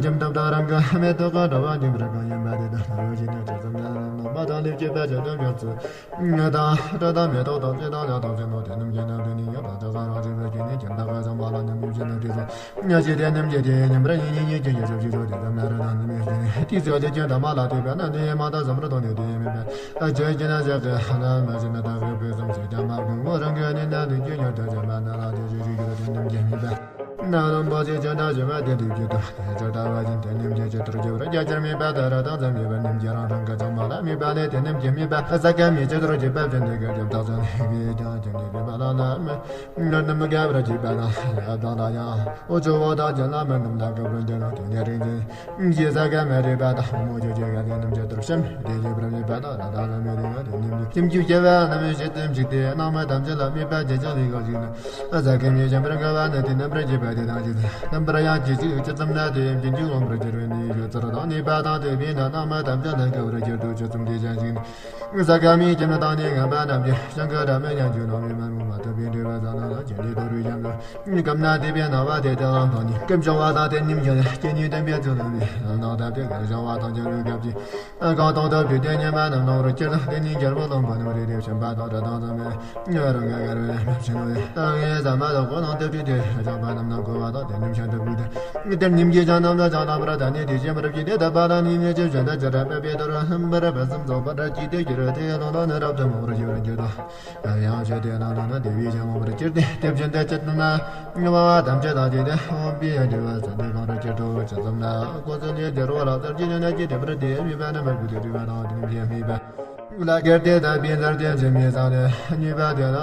ཁྱིམ་ཐབ་དང་རང་གི་མེ་ཏོག་གི་འགྲོ་བ་འཇིགས་པར་གང་ཡིན་པ་དེ་དང་ལྷ་རོ་ཞིག་ནས་ཇི་ཙམ་ན་མ་དང་ལེགས་སྐྱེས་པ་ཇི་ཙམ་ཡོད་ཚུལ། ང་དང་སྤྲ་དང་མེ་ཏོག་དང་ཅི་དང་ལ་དང་ཅི་ནོ་དེ་རྣམས་ཀྱི་ནང་དུ་ནི་ཡང་དག་ཅག་ག་རང་བཞིན་པའི་སྐྱེ་གནས་ཀྱི་མཐའ་ཁ་ཚང་མ་ལ་ནི་མིག་བཞིན་དུ་དྲིས་སོ། ང་ཞིག་དེ་རྣམས་ཀྱི་དེ་ཉམས་པར་ཡིན་ཉིད་ཉིད་ཀྱི་ཡོ་ཞབས་ཀྱི་ཚོགས་དེ་ཙམ་ན་ར་དང་ནི་མིག་བཞིན་ཏི་ཙི་ལེགས་སྐྱེས་དམ་ལ་དད་པས་ན་ནི་མ་དང་ཟམ་ར་དང་ནི་དེ་མེད་པས། ཨ་ཅོ་ཅི་ན་ཞག་གི་ལ་མ་ཞིག་ན་དག་གི་པོད་ཙམ་ཞིག་ཀྱང་མ་གོང་བུ་རང་གི་ནི་ན་ནི་རྒྱུ་ཉོ་དོ་ཅན་མ་ན་ལ་དེ་ཞིག་ཞིག་གི་དེ་རྣམས་ཀྱི་མེད་པས། ན་ལམ་པོ་ཆེ་ཆེ་ན་ཞི་བ་དེ་དུས་ཀྱི་དུ་ལས་ཆོས་ལྟ་བ་ཅན་དེ་རྣམས་ཀྱི་ཆེད་དུ་རྒྱུ་བར་རྒྱ་ཆེར་མེད་པ་དེ་ར་དང་ཙམ་ཡོད་པ་རྣམས་ཀྱི་རང་རང་གི་ཚང་མ་ལ་མེད་པ་ལས་དེ་རྣམས་ཀྱི་མེད་པ་ས་ག་མི་ཆེད་དུ་རྒྱུ་བབ་ཅན་དེ་ག་རྒྱབ་དག་ཚོན་ལས་གི་ཀྱང་ཀྱང་ནི་རིམ་པ་ལ་ལ་མི་ལ་ནི་མི་དགའ་བར་བྱེད་པ་དང་ལ་དང་ལ་ཡང་འོ་ཆུ་བོ་དང་ཅན་ལ་མི་རྣམས་ལ་དགའ་བར་འགྱུར་རོ། དེ་ནས་རིང་འཛིན་གྱི་ས་ག་མ་རིག་པ་དང་མོ་ཆོས་ཀྱི་ག་དེ་རྣམས་ཆེད་དུ་བཤམས་དེ་བྱེད་པར་མེད་པ་དང་ལ་དང་ལ་མི་རིག་པ་དེ་རྣམས་ཀྱི་སེམས་རྒྱུད་སྐྱེ་བ་རྣམས་ཤེས་ཏེ་འཇིག་སྟེ་སྣང་མ་ཐམས་ཅད་ལ་དམིགས་པ་ཇི་ཙམ་ལས་གང་ཞིག་ན། ཨ་ས་ག་མི་བྱམས་པར་དགའ་བ་ནི་དེ་རྣམ་པར་བྱེད་པ་དེ་དང་ཅི་ཙམ་པར་ཡང་ཇི་ཞིག་ཇི་ཙམ་ན་དེ་ཡང་རྒྱུན་གྱི་ལོངས་པར་གྱུར་པའི་ནི་ཡོད་ཚུལ་དང་ནུས་པ་དང་དེ་བས་ན་སྣང་མ་ཐམས་ཅད་ལ་དགའ་བར་གྱུར་ཏོ། ཇི་ཙམ་དེ་ཅན་ཞིག་ནི། ས་ག་མིའི་ཁྱིམ་དང་ནི་ངན་པ་རྣམས་ཀྱི་ཤང་ཀ་ར་མེ་ཉམས་ཀྱི་ནོར་མི་མ་རུངས་མ་ཐུབ་པའི་འབྲེལ་བ་ཟ་ན་ལ་ཇི་ནི་དོར་བའི་ཡང་དུ་སྐབས་ན་དེ་བས་ན་བ་དེ་དེ་ལ་དང་ནི་སྐབས་བྱུང་བ་དང་དེ་ཉིད་ཀྱང་སྐྱེ་ནི་བདེན་པའི་ཚུལ་ལ་ནི་སྣང་དག་དེ་གར་བྱུང་བ་དང་འཇམ་པའི་སྐབས་ཀྱི། གང་དང་ཐབས་ཀྱི་དེ་ཉེས་པ་རྣམས་སྣང་བར་གྱུར། དེ་ནི་རྒྱལ་པོ་ལོངས་པ་རྣམས་རེ་རེ་བྱམས་པ་དང་ར་དང་ཙམ་མེ་ཉེ་རང་ངེ་གར་བའི་ལམ་ཕྱིན་ནོ། ངེ་ཟ་མ་དང་ཁོ་ནང་ཐབས་ཀྱི་དེ་བྱམས་པ་རྣམས་སྣང་གོ་བ་དང་དེ་ཉིད་ཤ་འདྲ་བུ་དེ་དེར་ཉིམ་གྱི་ཅང་རྣམས་ལ་ཅང་ལམ་ར་ད་ནི་དེ་བཞིན་པར་གྱི་དེ་དག་པ་དང་ནི་ཉེ་ཆེ་བཞིན་དུ་ཅི་ར་པ་པའི་དོ་རུ་ཧམ་པར་པ་སམ་རྫོགས་པར་གྱི་དེ་གྱུར་དེ་ལོ་ལོ་ནི་རབ་ཏུ་མོ་བར་ཞུ་བར་འགྱུར་ཏོ། ཡང་ཆོས་དེ་ལ་ལ་ན་དེ་བའི་ཅང་མོ་བར་གྱུར་ཏེ་དེ་བཞིན་དུ་ཅི་ལྟ་ན། ངེས་པ་ཐམས་ཅད་དང་བཅས་ཏེ་འོང་པའི་འདྲི་བ་ཟ་འདི་གང་རུ་ཁྱེར་དུ་ཇི་ཙམ་ན་ཀོ་ཙ་ལའི་དེ་རོ་ལ་ཙར་གྱི་ནི་ན་ཀྱི་དེ་པར་དེ་མི་པ་ན་མ་བུ་དེ་རི་བ་དང་དེ་ནི་མི་པ་ལ་ཀེར་དེ་ད་པའི་ཟར་དེ་འཛིན་མི་ཟ་ནི་གཉིས་པ་དེ་ལ་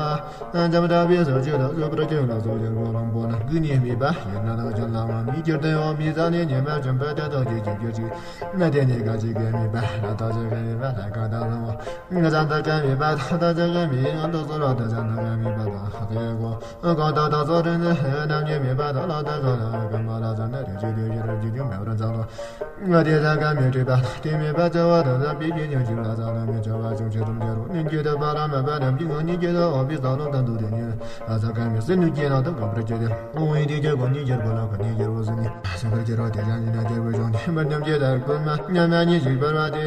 འཇམ་དྲག་པའི་ཟོ་ཆུ་དང་སོ་པར་ཁྱེར་ལ་སོ་ཡར་བོ་ལོང་པོ་ན་གུ་ནི་མི་པ་ཡིན་ན་དང་ཅན་ལ་མ་མི་ཁྱེར་དུ་ཡོང་མི་ཟ་ནི་ཉི་མ་ཇམ་པ་དེ་དང་གྱི་གྱི་གྱི་ཅིག་ན་དེ་ནི་ག་ཅིག་གི་མི་པ་ལ་ད་ཅིག་གི་མི་པ་ལ་ག་ད་ལ་མོ་ང་ཟ་འདི་གི་མི་པ་ད་ད་ཅིག་གི་མི་ཡང་དུ་སོ་ར་ད་ཟ་འདི་གི་མི་པ་ད་ཧ་གི་གོ། གང་དག་དག་སོགས་རིགས་ནི་རྣམས་ཀྱིས་མི་པ་དག་ལ་དག་ག་ལ་ག་མ་ལ་ཟ་ན་རེ་ཅི་དེ་ཡི་རབ་ཀྱི་རྒྱུ་མེད་པར་མཛད་དོ། ང་དེ་ས་ག་མི་འདྲེས་པ་དང་དེ་མེད་པ་བྱ་བ་དང་ལ་པི་པི་ཉོན་གྱི་ལ་ས་ལ་མི་བྱ་བ་ཅུང་ཆེ་རུ་འགྱུར་རོ། ནིན་གྱི་དུ་པ་ལ་མ་པ་རྣམས་ཀྱི་ངོ་ཉིད་ཀྱི་དུ་འོ་པི་ས་ལོ་དང་དུ་དེ་ཉིད་ལ་ས་ག་མི་སྲིད་ནུས་ཀྱི་ནང་དུ་གང་པར་བྱེད་དེ། འོང་བའི་དེ་ཀྱི་གོ་ཉིད་འགྱུར་བ་ལ་ག་ཉིད་འགྱུར་བ་ཟིན་ནི་སེམས་པར་འགྱུར་བ་དེ་ཅང་ཉིད་ན་འགྱུར་བའི་གཞུང་དེ་མར་ཉམས་ཀྱི་དར་ཀུན་མ་ཉམས་མ་ཉིད་ཞིག་པར་བ་དེ་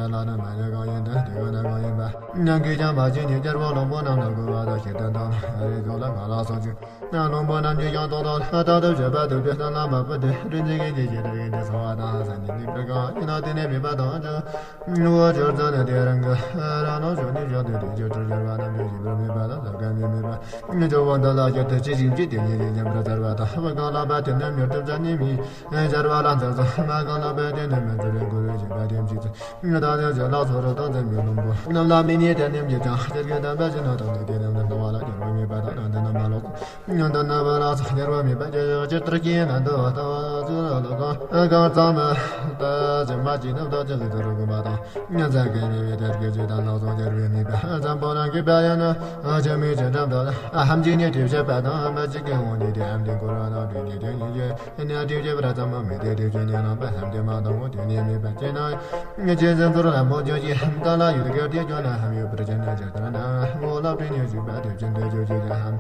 ལ་ན་མ་ཉ་གང་ཡིན་དུ་དེ་ག་ན་གང་ཡིན་པ། ཉམས་ཀྱི་ཀྱང་མ་བྱེད་ཉིད་འགྱུར་བ་ལོང་པོ་རྣམས་ལ་གོ་བ་དང་ཤེས་ལྡན་དང་རེ་ཚོ་ལ་ག་ལ་སོགས་ཀྱི། ལོང་པོ་རྣམས་ཀྱི་ཡང་དོ་དང་ལྷ་དང་དུ་བྱེད་པ་དུ་བྱེད་ལྷ་ལ་མ་བུ་དེ་རིན་ཆེན་གྱི་རྗེས་ཀྱི་དུ་ཡིན་ཏེ་ཚོ་བ་དང་ས་ཉིད་ནི་པྲ་གང་ཡིན་ན་དེ་ནས་མེད་པ་དང་ཅི། ངོ་བོ་སྦྱོར་ཚུལ་ནི་དེ་རང་གི་རང་སྣང་ཕྱོགས་ནི་བྱང་དུ་དེ་ཆོས་སྤྲུལ་སྦྱོར་བ་རྣམས་ཀྱི་ཞིབ་པར་མེད་པ་དང་ས་ག་མི་མེད་པ། སྦྱོར་བ་འདི་ལ་སྐྱེ་དུ་ཅི་ཞིག་ཅི་དེ་ཉིད་ཀྱི་ཉམས་ར་ཚར་བ་དང་བ་གང་ལ་བ་དེ་ནི་མྱུར་དུ་བྱ་ནི་མི་སྦྱར་བ་ལ་འཛིན་སོ་མ་གང་ལ་བ་དེ་ནི་མི་འཛིན་རེ་འགུལ་རེ་བྱེད་པ་དེ་མཆིས་ཚུལ། ད་ནི་ཇི་ལ་སོ་རུ་དང་འཛིན་པའི་ལུང་པོ་རྣམས་ལ་མི་ནི་དེ་ནི་མྱི་ཀྱང་སྟེར་གྱི་དམ་པ་ཞིག་ན་དང་ནི་དེ་རྣམས་ནི་སྣང་བ་ལ་འགྱུར་བ་མེད་པ་དང་དོན་དུ་ནི་མ་ལོག་ཉོན་དང་ནི་བ་ལ་སོགས་འགྱུར་བ་མེད་པ་ཇི་ལྟར་སྐྱེས་ན་འདི་ལྟ་བ་ཚུལ་ལ་གང་གང་ཙམ་ལྟ་ཅི་མ་ཅི་ནི་ལྟ་ཅི་ལི་དུ་རུ་གུ་མ་དང་ཉན་ཚ་གི་མེད་པའི་དེར་གི་ཇི་དང་ལ་སོགས་འགྱུར་བའི་མེད་པ་ཙམ་པོ་རང་གི་པ་ཡང་ན་ཅི་མི་ཅི་འགྲམ་དུ་ཧམ་གྱི་ནི་དེ་བྱེད་པ་དང་མ་ཅི་གི་འོང་ནི་དེ་ཧམ་གྱི་འཁོར་བ་དང་དུས་ནི་དེ་ཉིད་ཀྱི་ནི་དེ་བྱེད་པར་ཙམ་མ་མེད་དེ་དེ་བྱེད་ནི་རང་པ་ཧམ་གྱི་མ་དང་འོ་དེ་ནི་མེད་པ་ཅི་ན། ཅི་ཟིན་ཚུར་ལ་མོ་ཇོ་ཅི་ཧམ་ཀ་ལ་ཡོད་གེར་དེ་ཇོ་ན་ཧམ་ཡོད་པར་ཅི་ན་ཇི་ལྟར་ན་འོ་ལ་པྲི་ཉི་ཞུགས་པ་དེ་བྱེད་འདོད་ཇོ་ཅི་ལ་ཧམ།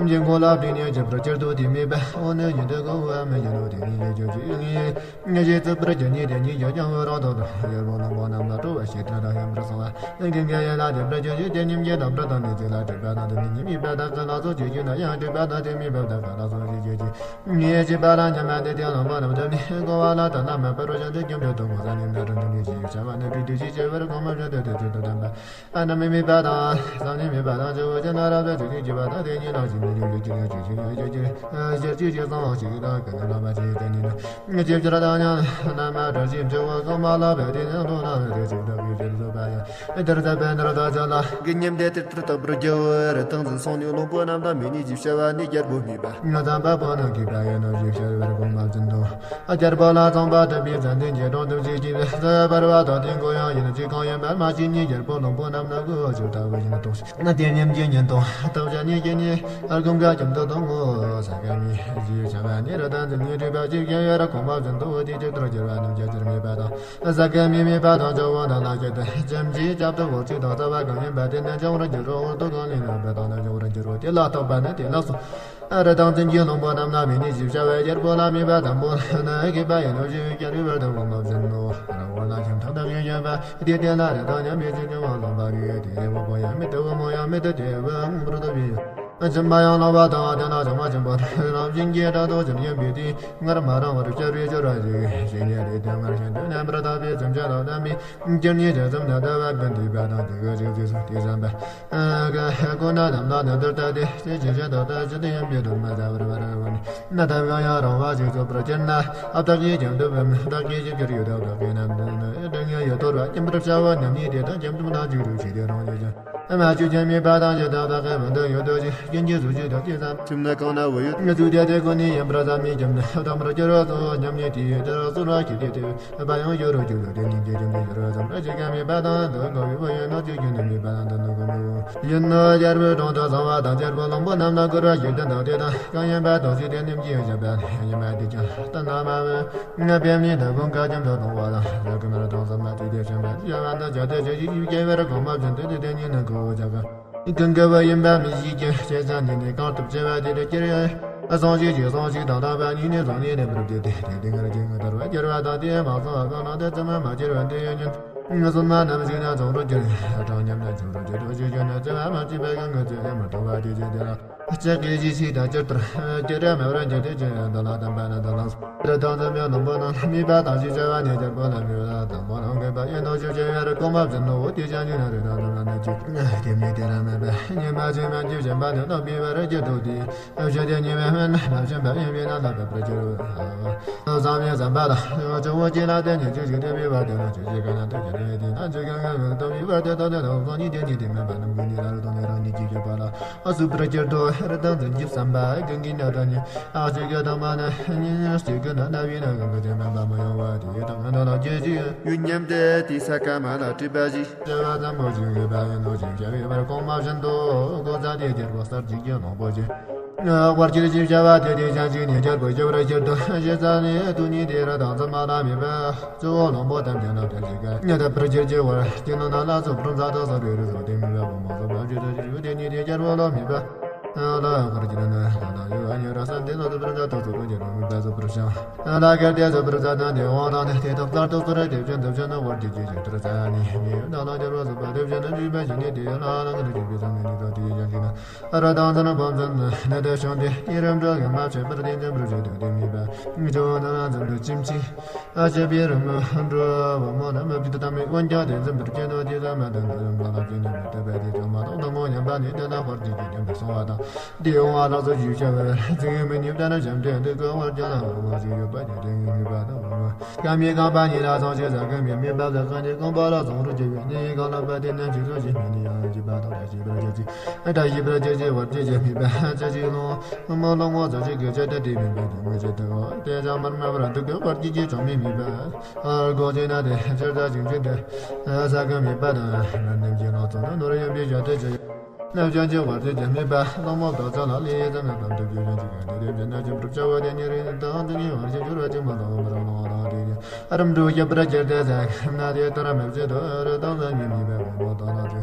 འཇིག་མགོ་ལ་བྲིས་ནས་བརྗོད་པར་གྱུར་ཏོ། དེ་མེད་པ་འོ་ན་ཉིད་དུ་གོ་བ་མི་ཉན་ནོ། དེ་ཉིད་ལས་བརྗོད་ཀྱི་ཡིན་ངེས་ངེས་ཤེས་རྩོད་པར་གྱུར་ནས་དེ་ཉིད་ཀྱང་ཀྱང་འོད་རང་དུ་དང་ཡོད་པོ་ནང་པོ་རྣམས་ལ་སྤྲོ་བ་ཞེས་དྲན་དང་ཡོན་པར་གསུངས་ལ། ཀུན་དགའ་ཡན་ལག་བསྡེབས་པར་གྱུར་ཅིག་དེ་ཉིད་ཀྱི་དང་པོ་དང་ནི་གཅིག་ལ་སྒྲིབ་པ་དང་དེ་ཉིད་ཉིད་མེད་པ་དག་ཀུན་ལ་སོགས་ཀྱི་རྒྱུ་ན་ཡང་སྒྲིབ་པ་དང་དེ་མེད་པ་དག་ཀུན་ལ་སོགས་ཀྱི་རྒྱུ་ཅིག་ངེས་ཅི་པ་ལ་ཉམས་ལྡན་དེ་ལོངས་པ་རྣམས་དུ་ནི་གོ་བ་ལ་དག་ན་མེད་པར་རོ་བཞིན་དུ་སྐྱོན་བྲལ་དུ་གོ་ས་ནི་ན་རུ་འདུ་མི་ཞིག་བྱ་བ་ནི་བྲིས་དུས་ཞིག་བྱ་བར་གོང་མ་བཞིན་དུ་དེ་ཚུལ་དུ་བསྟན་པ། ཨ་ནི་མི་མེད་པ་དང་བསམ་ནི་མེད་པ་དང་ཇི་བོ་ཅི་ན་རབ་ཏུ་ཇི་ཞིག་ཇི་བ་དང་དེ་ཉིད་ནང་བཞིན་མི་ལུས་ལུས་ཀྱི་ལུས་ཀྱི་ཞིང་ལུས་ཀྱི་ཞིང་ཞེས་ཀྱི་ཞིག་གསང་བ་ཞིག་དང་ཀུན་ནས་བླ་མ་ཞིག་དེ་ཉིད་ནི་ཇི་ལྟར་དང་ཉམས་རྣམ་པར་གྲོལ་ཞིང་ཇི་བོ་གང་མ་ལ་བས་དེ་ཉིད་དུ་ན་ནི་དེ་ཞིག་དག་གིས་ཞིག་བཟོད་པ་ཡང་དེར་མཛད་པའི་ནོར་དང་ཅ་ལ་གི་ཉམས་དེ་དེར་དེར་དག་པར་རྒྱལ་བར་དང་འཛིན་སོང་ནས་ལོངས་པོ་རྣམས་དང་མི་ནི་ཞིག་བྱ་བ་ནི་རྒྱལ་པོ་མེད་པ་ང་ཙམ་པ་པོ་རྣམས་ཀྱིས་པ་ཡང་ནོར་ཞིག་བྱ་བར་གོང་མ་བཞིན་དུ། རྒྱལ་པོ་ལ་ཚངས་པ་ཐོབ་པའི་མཚན་ལྡན་གྱི་གྲོང་དུ་གཅིག་གིས་བརྩེ་བར་བ་དང་དེ་མགོ་ཡང་ཡིན་གཅིག་གང་ཡིན་པར་མ་ཤེས་ནས་རྒྱལ་པོ་ལོངས་པོ་རྣམས་ལ་གུས་པ་ཆུ་ལྟ་བུ་ཡིན་ཏོ། ན་དེ་ཉིད་ཀྱི་ཉིན་དང་ཐོབ་བྱ་ཉིད་ཀྱི་ནི་ཀུན་དགའ་ཁྱིམ་དུ་དང་ངོ་ས་ག་ནི་ཞེས་བྱ་བ་ནི་རི་དྭགས་འཛིན་ཉིད་སྒྲིབ་པ་ཅིག་ཡང་ཡོད་ར་གོང་མ་བཞིན་དུ་དེ་ཇི་ལྟར་གྱུར་བ་རྣམས་ཀྱང་ཅིར་མེད་པ་དང་ས་ག་མི་མེད་པ་དང་ཇོ་བོ་ན་ལ་ཁྱེད་དུ་ཅམ་གྱིས་བཅབ་ཏུ་འོར་ཅིག་དང་རྩ་བ་གང་ཡིན་པ་དེ་ནི་འཇོག་རུ་འགྱུར་རོ། འོར་དུ་གང་ལས་ན་བ་དང་ན་འཇོག་རུ་འགྱུར་རོ། དེ་ལ་ཐོབ་པ་ནི་དེ་ལ་སོགས། རི་དྭགས་འཛིན་གྱི་ལོངས་པོ་རྣམས་ལ་མི་ནི་ཞིག་བྱ་བའི་རྒྱལ་པོ་ལ་མེད་པ་དང་པོ་ན་ཤེས་པ་ཡིན་ནོ་ཞེས་བྱ་རི་བར་དུ་འོང་མ་བཞིན་ནོ། ར་བ་ལ་ཁྱིམ་ཐང་དག་ཡོད་ཡོད་པ་དེ་དེ་ལ་རི་དྭགས་མཉམ་མེད་ཅིང་ཀྱང་བ་ལོངས་པ་རིགས་དེ་བ་པོ་ཡང་མི་དེ་བ་མོ་ཡང་མི་དེ་དེ་བ་འོང་པར་དུ་བི་ཡོད། སྦྱིན་པ་ཡང་ལོངས་པ་དང་དེ་ལ་སྦྱིན་པ་སྦྱིན་པ་རང་བཞིན་གྱིས་དགྲ་དང་སྦྱིན་ཡོན་པའི་དེ་སྔར་མ་རང་བར་བྱ་རི་སྦྱོར་བ་ཞིག་ཞེས་ཉེ་རེ་དེ་སྔར་བཞིན་དུ་རྣམ་པར་དག་པའི་སེམས་ཅན་དང་རྣམ་པའི་སྤྱིར་ཉིད་ཀྱི་སེམས་ནི་ལྟ་བ་ཀུན་འདུས་པ་དང་དེ་གི་རིགས་ཀྱི་སོ་དེ་བསམ་པ། ཀུན་ན་ནམ་ལ་ནི་དུར་ལྟ་སྟེ་ཅི་ཇི་ཞིག་ཏུ་ལྟ་ཇི་ལྟ་ཡིན་པའི་དོན་མ་ཟ་བར་བར་བ་ནི་ན་ད་གང་ཡང་རང་བ་ཞིག་རྫོགས་པར་གྱུར་ན་ཨ་བདག་གིས་ཀྱང་འདུ་བའི་མི་བདག་གིས་ཞིབ་ཀྱང་ཡོད་དོ། བདག་གིས་ན་འདུ་ནི་དྲན་ངེས་ཡོད་དོར་བ་སྐྱེམ་པར་བྱ་བ་ཉམས་ཉིད་དེ་དང་སྐྱེམ་དུམ་དང་འཇུག་རུ་ཞིག་དེ་རང་ཉིད་ཀྱང་མ་བཅོས་ཀྱང་མེད་པ་དང་ཇི་ལྟ་བདག་གི་མི་འདུ་ཡོད་དོ་ཞིག་ཀུན་གྱི་གཟུགས་ཅིག་དང་དེ་ཙམ་ཁྱིམ་ནི་གང་ན་བུ་ཡོད་ངི་གཟུགས་དེ་དེ་ཀུན་ནི་ཡིན་པར་བསམ་མི་ཁྱིམ་ནི་བདག་མར་གྱུར་བ་སོགས་ཉམས་ཉིད་དེ་ཡོད་དེར་གསོལ་བ་ཞིག་དེ་དེ། བ་ཡང་ཡོད་རུ་གྱུར་ཏོ། དེ་ཉིད་ཀྱི་རྒྱུ་འདི་ཡོད་རུ་ཙམ་ར་ཅི་ག་མེད་པ་དང་དུ་གོ་བའི་བུ་ཡོད་ནོ་ཅི་རྒྱུ་ནི་མེད་པ་དང་དུ་ནི་གོ་མི་འོང་། ཡིན་ནོ་རྒྱལ་པོའི་དྲུང་དུ་གསང་བ་དང་རྒྱལ་པོ་ལོངས་པོ་རྣམས་ལ་བསྐུར་བ་ཞིག་དོན་དག་དེ་དང་གང་ཡིན་པ་དོགས་སྲིད་དེ་ནིམ་གྱིས་ཡོད་བཞག་པ་ཡིན་མ་དེ་ཀྱང་ལྟ་ན་མ་བུ་ང་བེམ་ནི་དུ་ཀུན་དགའ་ཁྱིམ་དུ་གཏོང་བ་དང་ར་ཀུན་མར་གཏོང་ཙམ་མ་དེ་དེ་བྱེད་མ་བྱ་བ་འདི་བྱ་དེ་བྱ་ཞིག་ཞིག་སྐྱེ་བར་གོང་མ་བཞིན་དུ་དེ་དེ་ཉིད་ནི་གོ་བོ་བྱ་ག་ཀུན་དགའ་བོ་ཡིན་པ་མི་ཤེས་ཀྱི་བྱས་ཙང་ནི་ནི་གང་ཐུབ་ཆེ་བ་དེ་རུ་སྐྱེར་ཡོད། བསང་ཞིག་ཅིག་བསང་ཞིག་དང་ལྟ་བ་ཉིད་ནི་བཟང་ནི་ནི་མི་རུབ་སྟེ་དེ་དེ་དེ་ངར་གྱི་ངུ་དར་བ་སྐྱེར་བ་དང་དེ་མ་བསང་བ་གང་ན་དེ་ཙམ་མ་སྐྱེར་བ་འདི་ཡོད་ཉིད། ངུ་སུན་མ་རྣམས་ཞིག་ན་ཚོགས་རུ་གྱུར་གྲང་ཉམས་ན་ཚོགས་རུ་གྱུར་དུ་ཞིག་གྱུར་ན་བརྩེ་བ་མ་བྱས་པའི་གང་ངུ་ཚེ་མི་གཏོང་བ་དེ་ཅི་དེ་ལ་ལྕགས་ཀྱི་ཞིག་ཞིག་དང་སྐྱེར་ལྟར་སྐྱེར་ར་མེ་བར་འགྱུར་ཏེ་ཅི་འདི་ལ་དམ་པ་ན་འདི་ལ། རི་དྭགས་འཛིན་མའི་ལོངས་པོ་རྣམས་མེད་པ་དང་ཞེས་བྱ་བ་ནི་རྒྱལ་པོ་ལ་མེད་པ་དང་པོ་རང་གི་བ་ཡིན་ནོ་ཞེས་བྱ་བའི་རི་གོང་མ་བཞིན་ནོ། དེ་ཅང་ཉིད་ན་རི་དྭགས་འཛིན་མ་ནི་ཅི། དེ་མིན་དེ་ར་མེད་པ་ཉི་མ་ཅན་མ་གྱུར་ཞིང་པ་ནི་རྣམ་པའི་བར་གྱི་དུ་དེ་བཞི་དེ་ཉི་མའི་སྨན་མ་བྱིན་པ་ཡིན་པས་ན་ལ་བབ་པར་གྱུར། བཟང་མིན་བཟང་པ་དང་ཇོ་བོ་ཅི་ལ་དེ་ཉིད་ཅི་ཞིག་དེ་བའི་བར་དེ་ན་ཅི་ཞིག་ག་ན་དེ་ཉིད་དེ་ན་ཅི་གང་གང་དུ་བའི་བར་དེ་དང་དེ་དང་བཟང་ཉིད་དེ་ཉིད་དེ་མེད་པ་རྣམས་ཀུན་ཉིད་ལ་རུ་དང་ནི་རང་ཉིད་ཀྱི་ཡོད་པ་ལ། ཨ་སུ་པར་གྱུར་ཏོ། རི་དྭགས་འཛིན་གྱི་བསམ་པ་ཀུན་གྱི་ནད་དང་ནི། ཨ་ཅིག་གི་དང་མ་ན་ཉིན་ཞིག་གི་ན་ན་བའི་ན་གང་གི་དེ་མེད་པ་མ་ཡོང་བ་དེ་དང་ནི་ལ་ཇི་ཞིག་ཡུལ་ཉམས་ཏེ་དེ་ས་ཀ་མ་ལ་སྲིད་པ་ཞིག་བྱ་བ་ཙམ་པོ་ཞིག་རེད་པ་ཡིན་ནོ་ཞིག་བྱ་བའི་བར་གོང་མ་བཞིན་དུ་གོ་ས་དེ་རྒྱལ་པོ་གསར་ཅིག་གི་ནོ་པོ་ཞིག་དབར་གྱུར་ཅིག་བྱ་བ་དེ་དེ་ཅང་ཅིག་ནས་རྒྱལ་པོ་སྐྱོབ་ར་ཁྱེར་དུ་ཞེ་ས་ནས་དུ་ཉིད་དེ་ར་དང་ཙམ་མ་ལ་མེད་པ། གཙོ་བོ་ལོང་པོ་ཐམས་ཅད་ན་ཕལ་ཞིག་ག་ཉ་ད་པར་ཁྱེར་གྱི་བར་གྱི་ནང་ན་ལ་སོ་པྲུང་ས་དང་ས་རུ་རུ་སོ་དེ་མི་བ་བོ་མ་སོ་བ་ཞུ་ད་ཞུ་དེ་ཉིད་དེ་རྒྱལ་པོ་ལ་མེད་པ། ལ་བར་གྱི་ནང་ན་ད་ད་ཡོ་ཨ་ཉོ་ར་ས་དེ་ལ་དུ་པྲུང་ས་དུ་སོ་ཀུན་གྱི་རང་མི་བ་སོ་པྲུང་ཤང་། ལ་གར་དེ་སོ་པྲུང་ས་དང་དེ་དབང་དང་དེ་དག་ལྟར་དུ་སོ་ར་དེ་བྱོན་དུ་བྱོན་ན་བར་གྱི་ཅི་ཞིག་ཏུ་ར་ས་ནི་མི་ཡོད་ན་ལ་རྒྱལ་པོ་སོ་པ་དེ་བྱོན་ན་མི་བ་ཞིག་ནི་དེ་ཡོད་ལ་ལ་ངར་ཞིག་པའི་ས་མི་ནི་ད་དེ་ཡོད་ཀྱང་ཞིག་ན། ཨ་ར་དང་ཚན་བམ་ཚན་ནི་དེ་ཤོང་དེ་ཡི་རམ་འགྲོ་གི་མ་ཆེ་བར་དེ་འཛམ་བུ་ཞིག་ཏུ་དེ་མི་པ། ཇོ་ན་འཛམ་བུ་ཅིམ་ཆི། ཨ་ཅེ་བི་རམ་འགྲོ་བ་མོ་ན་མ་བི་ཏ་མི་འོན་ཀྱང་དེ་འཛམ་བུ་ཅེ་ནོ་དེ་ས་མ་དང་དེ་རམ་ལ་ལ་ཅེ་ནི་མི་ཏེ་བ་དེ་ཅོ་མ་དང་དང་མོ་ཉམ་པ་ནི་དེ་ན་བར་དེ་ཅི་དེ་མི་སོང་བ་དང་། དེ་ཡོང་བ་ལགས་སོ་ཞུ་བྱ་བ་ཚིག་མི་ཉིབ་ད་ན་བྱམས་ཏེ་འདི་ཀ་བར་ཀྱང་ལ་བ་ཞིག་ཡོད་པ་དེ་དེ་ངི་མི་པ་དང་བ་མོ། ཀ་མི་རྐང་པ་གཉིས་ལ་སོང་ཞེས་ཟ་ཀ་མི་མི་པ་ཟ་ཀ་ནི་རྐང་པ་ལ་སོང་རུ་བྱེད་པའི་ནི་གང་ལ་པ་དེ་ནམ་ཞིག་སོང་ཞིག་མི་ནི་ཡང་ཞིག་པ་དང་ཞིག་པ་ཞིག་ཅིག་ཨ་ད་ཞིག་པ་ཅིག་ཅིག་བར་ཅིག་ཅིག་མི་པ་ཅིག་ཅིག་ལོང་མ་ལོང་ངོ་ཟ་ཞིག་གི་ཅ་ད་དེ་མི་པ་དེ་ངོ་ཅི་ད་དེ་ཅང་མར་མ་བར་འདུག་གི་བར་ཅིག་ཅིག་ཅང་མི་མི་པ་ཨ་གོ་ཅི་ན་དེ་ཅར་ད་ཞིག་ཅིག་དེ་ཟ་ཀ་མི་པ་དང་ནམ་ཞིག་ལོང་ཚོ་ན་ནོར་ཡོད་པའི་ཞག་དེ་ཅིག་ནམ་ཞག་ཅིག་བར་དུ་རྒྱ་མེད་པ་གླང་མོ་དག་ཚང་ལ་ལས་ཙམ་ཡང་དམ་དུ་བརྒྱུད་ལྡན་ཅིག་གི་དེ་དེ་བྱས་ན་ཅི་འགྲུབ་བྱ་བ་དེ་ཉིད་རེད། དང་དེ་ཉིད་བར་ཞིག་འགྱུར་བ་ཅིག་མ་གཏོགས་མི་རང་ལོང་དང་དེ་ཉིད་རིམ་གྲོ་བརྒྱབ་པར་གྱུར་ཏེ་ཟ་ན་དེ་ལྟར་མི་བྱེད་དོ། རི་དྭགས་ལ་མི་མི་པའི་དབང་པོ་དང་ལ་དེ་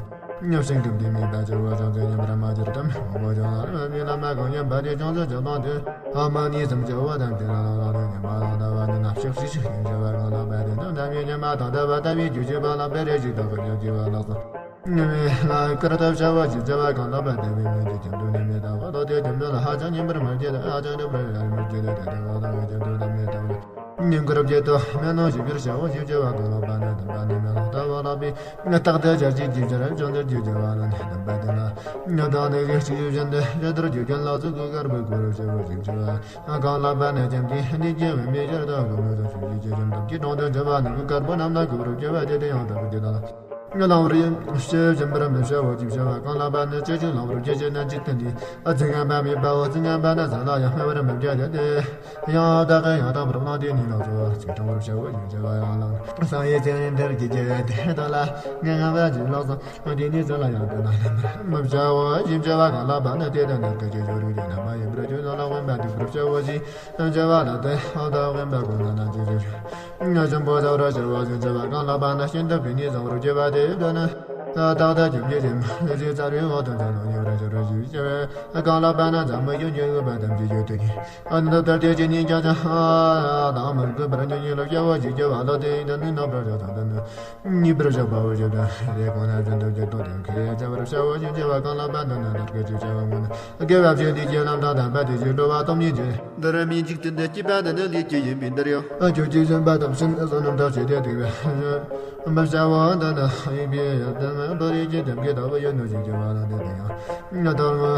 ཉོབ་ཤིང་གྲུབ་དེ་མི་པ་ཅི་བ་ཅང་ཚེ་ཉམས་པར་མ་གྱུར་ཏམ། དབང་པོ་ཅང་ལ་མི་ལ་མ་གང་ཉམས་པ་དེ་ཅང་ཚེ་ཅང་ལོང་དེ་ཨ་མ་ནི་སམ་བྱ་བ་དང་དེ་ལ་ལ་ལ་དེ་ཉམས་པ་དང་ལྟ་བ་ནི་ན་ཤག་ཤིག་ཤིག་ཡིན་བྱ་བ་གང་ལ་པ་དེ་ན་ན་མི་ཉམས་པ་དང་ལྟ་བ་ལྟ་བའི་རྒྱུ་བྱེད་པ་ལ་པེ་རེ་ཞིག་དང་གི་རྒྱུ་བྱེད་པ་ལགས་སོ། ཉི་མའི་ལ་ཀར་ཏ་བྱ་བ་ཅི་བྱ་བ་གང་ལ་པ་དེ་བའི་མི་འདི་ཁྱིམ་དུ་ནི་མི་ལྟ་བ་ལོ་དེ་ཁྱིམ་དུ་ལ་ཧ་ཅང་ཉིན་པར་མ་སྐྱེ་ལ་ཧ་ཅང་ཉིན་པར་ཡར་མི་སྐྱེ་ལ་དེ་དེ་བ་ལ་ཁྱིམ་དུ་ལ་མི་ལྟ་བ་ཉིན་ཀུར་བརྒྱད་དུ་མེ་ནོ་ཞིག་པར་བྱ་བ་ཞིག་བྱ་བ་གང་ལ་པ་ནི་དམ་པ་ནི་མེ་ལ་ལྟ་བ་ལ་པའི་རྟག་ཏུ་བྱ་ཅིག་ཅིག་བྱ་རབ་ཅང་དུ་རྒྱུ་བྱ་བ་ལ་ནི་དམ་པ་དེ་ལ་ཉོ་དང་ནི་རིགས་ཅིག་ཡོད་བཞིན་དུ་རྒྱུ་དུ་རྒྱུ་རྒྱུ་ལ་ཚུགས་ཀུ་དཀར་པོའི་གུ་རུ་བྱ་བ་ཞིག་བྱ་བ། གང་ལ་པ་ནི་ཁྱིམ་གྱི་འདི་སྐྱེ་བའི་མི་ཤར་དང་གུ་མོ་དང་ཆུང་གི་ཇེ་ཆེན་དམ་གྱི་གྲོང་དུ་འཇོམས་པ་ནི་གུ་དཀར་པོ་རྣམས་ན་གུ་རུ་སྐྱེ་བ་དེ་དེ་ཡང་དག་གི་དེ་དང་། ལང་བར་ཡིན་ཞེས་བྱིན་པར་མི་བྱ་བ་ཅི་བྱ་བ་གང་ལ་པ་ནི་ཅི་ཅི་ལང་བར་སྐྱེ་ཅི་ན་ཅི་ཐུན་ཏེ། ཨ་ཙི་ངན་པ་མེད་པའོ། ཙི་ངན་པ་ནི་ཟ་ལ་ཡང་སྨད་པར་མི་བྱ་སྟེ། ཡང་བདག་གི་ཡང་དག་པར་བླངས་ཏེ་ནི་ལོག་སོ་ཅི་དྲང་བར་བྱ་བ་ཡིན་བྱ་བ་ཡང་ལང་བསམ་ཡས་ཅན་རིན་དར་གྱི་རྒྱལ་བའི་དེ་དག་ལ་ངན་ངན་པ་ཅི་ལོག་སོ། འོ་དེ་ནི་ཟ་ལ་ཡང་དེ་ན་མི་བྱའོ། ཞིབ་བྱ་བ་གང་ལ་བ་ནི་དེ་དང་ནི་སྐད་ཅིག་ཡོད་རིགས་དེ་ན་མ་ཡིན་པར་ཁྱོད་ནང་ལ་དབེན་པ་འདུག་པར་བྱའོ་ཞེས་བྱ་བ་ལ་དེ་ཨ་ད་དབེན་པ་གོ་ན་ན་ཅི་ཞིག་ཉོ་ཆེན་པོ་ཟ་བར་བྱ་བ་ཞིབ་བྱ་བ་གང་ལ་བ་ན་ཤིན་ཏུ་བི་ནི་ཟ་བར་བྱ་བ་དེ་ཡོད་ན། ད་ད་ཁྱིམ་གྱི་རིམ་ལས་ཚར་བའི་འོག་ཏུ་འཛམ་གླིང་ཉེ་བར་བྱ་བ་ཞིབ་བྱ་བ་གང་ལ་བ་ན་འཛམ་བུ་ཡོད་ཉེ་བ་ཐམས་ཅད་ཡོད་དེ། ཨ་ནི་ད་ལྟར་དེ་ཅི་ཉིད་ཀྱང་ཅང་དང་མི་དགོས་པར་ཉོ་ཉེ་ལ་བྱ་བ་ཞིབ་བྱ་བ་ལ་དེ་ཡིན་ད་ནི་རྣམ་པར་བྱ་དང་ད་ནི། གཉིས་པར་བཞག་པའོ་ཞེས་དང་། དེ་གོང་ན་བཞིན་དུ་བརྗོད་དོ། དེ་ཁས་བྱ་བར་བྱའོ་ཞེས་བྱ་བ་གང་ལ་བ་འདི་ནི་དར་གོས་ཅེས་བྱ་བ་སྔོན་ནི་དགེ་བ་བྱེད་དུས་ཀྱི་ལམ་དང་ལྡན་པ་དེ་བཞིན་འགྲོ་བ་སྟོང་ཉིད་ཀྱི་འདིར་མི་འཇིག་རྟེན་འདི་སྐྱིད་པ་འདི་ནི་ལས་ཀྱི་ཡིན་པའི་འདིར་ཡང་ཨ་ཁྱོད་ཀྱིས་བཞིན་པ་དང་བཞིན་བསོད་ནམས་དང་བཅས་ཏེ་སྡིག་པའི་བྱ་བ་འདི་ནི་ཡིན་པའི་ཡབ་དང་མདོ་རིགས་ཀྱི་དམ་གྱི་ལྟ་བུ་ཡོད་ནོ་ཞིག་གི་བ་ལ་འདི་དེ་ཡང་ནི་དོར་མོ་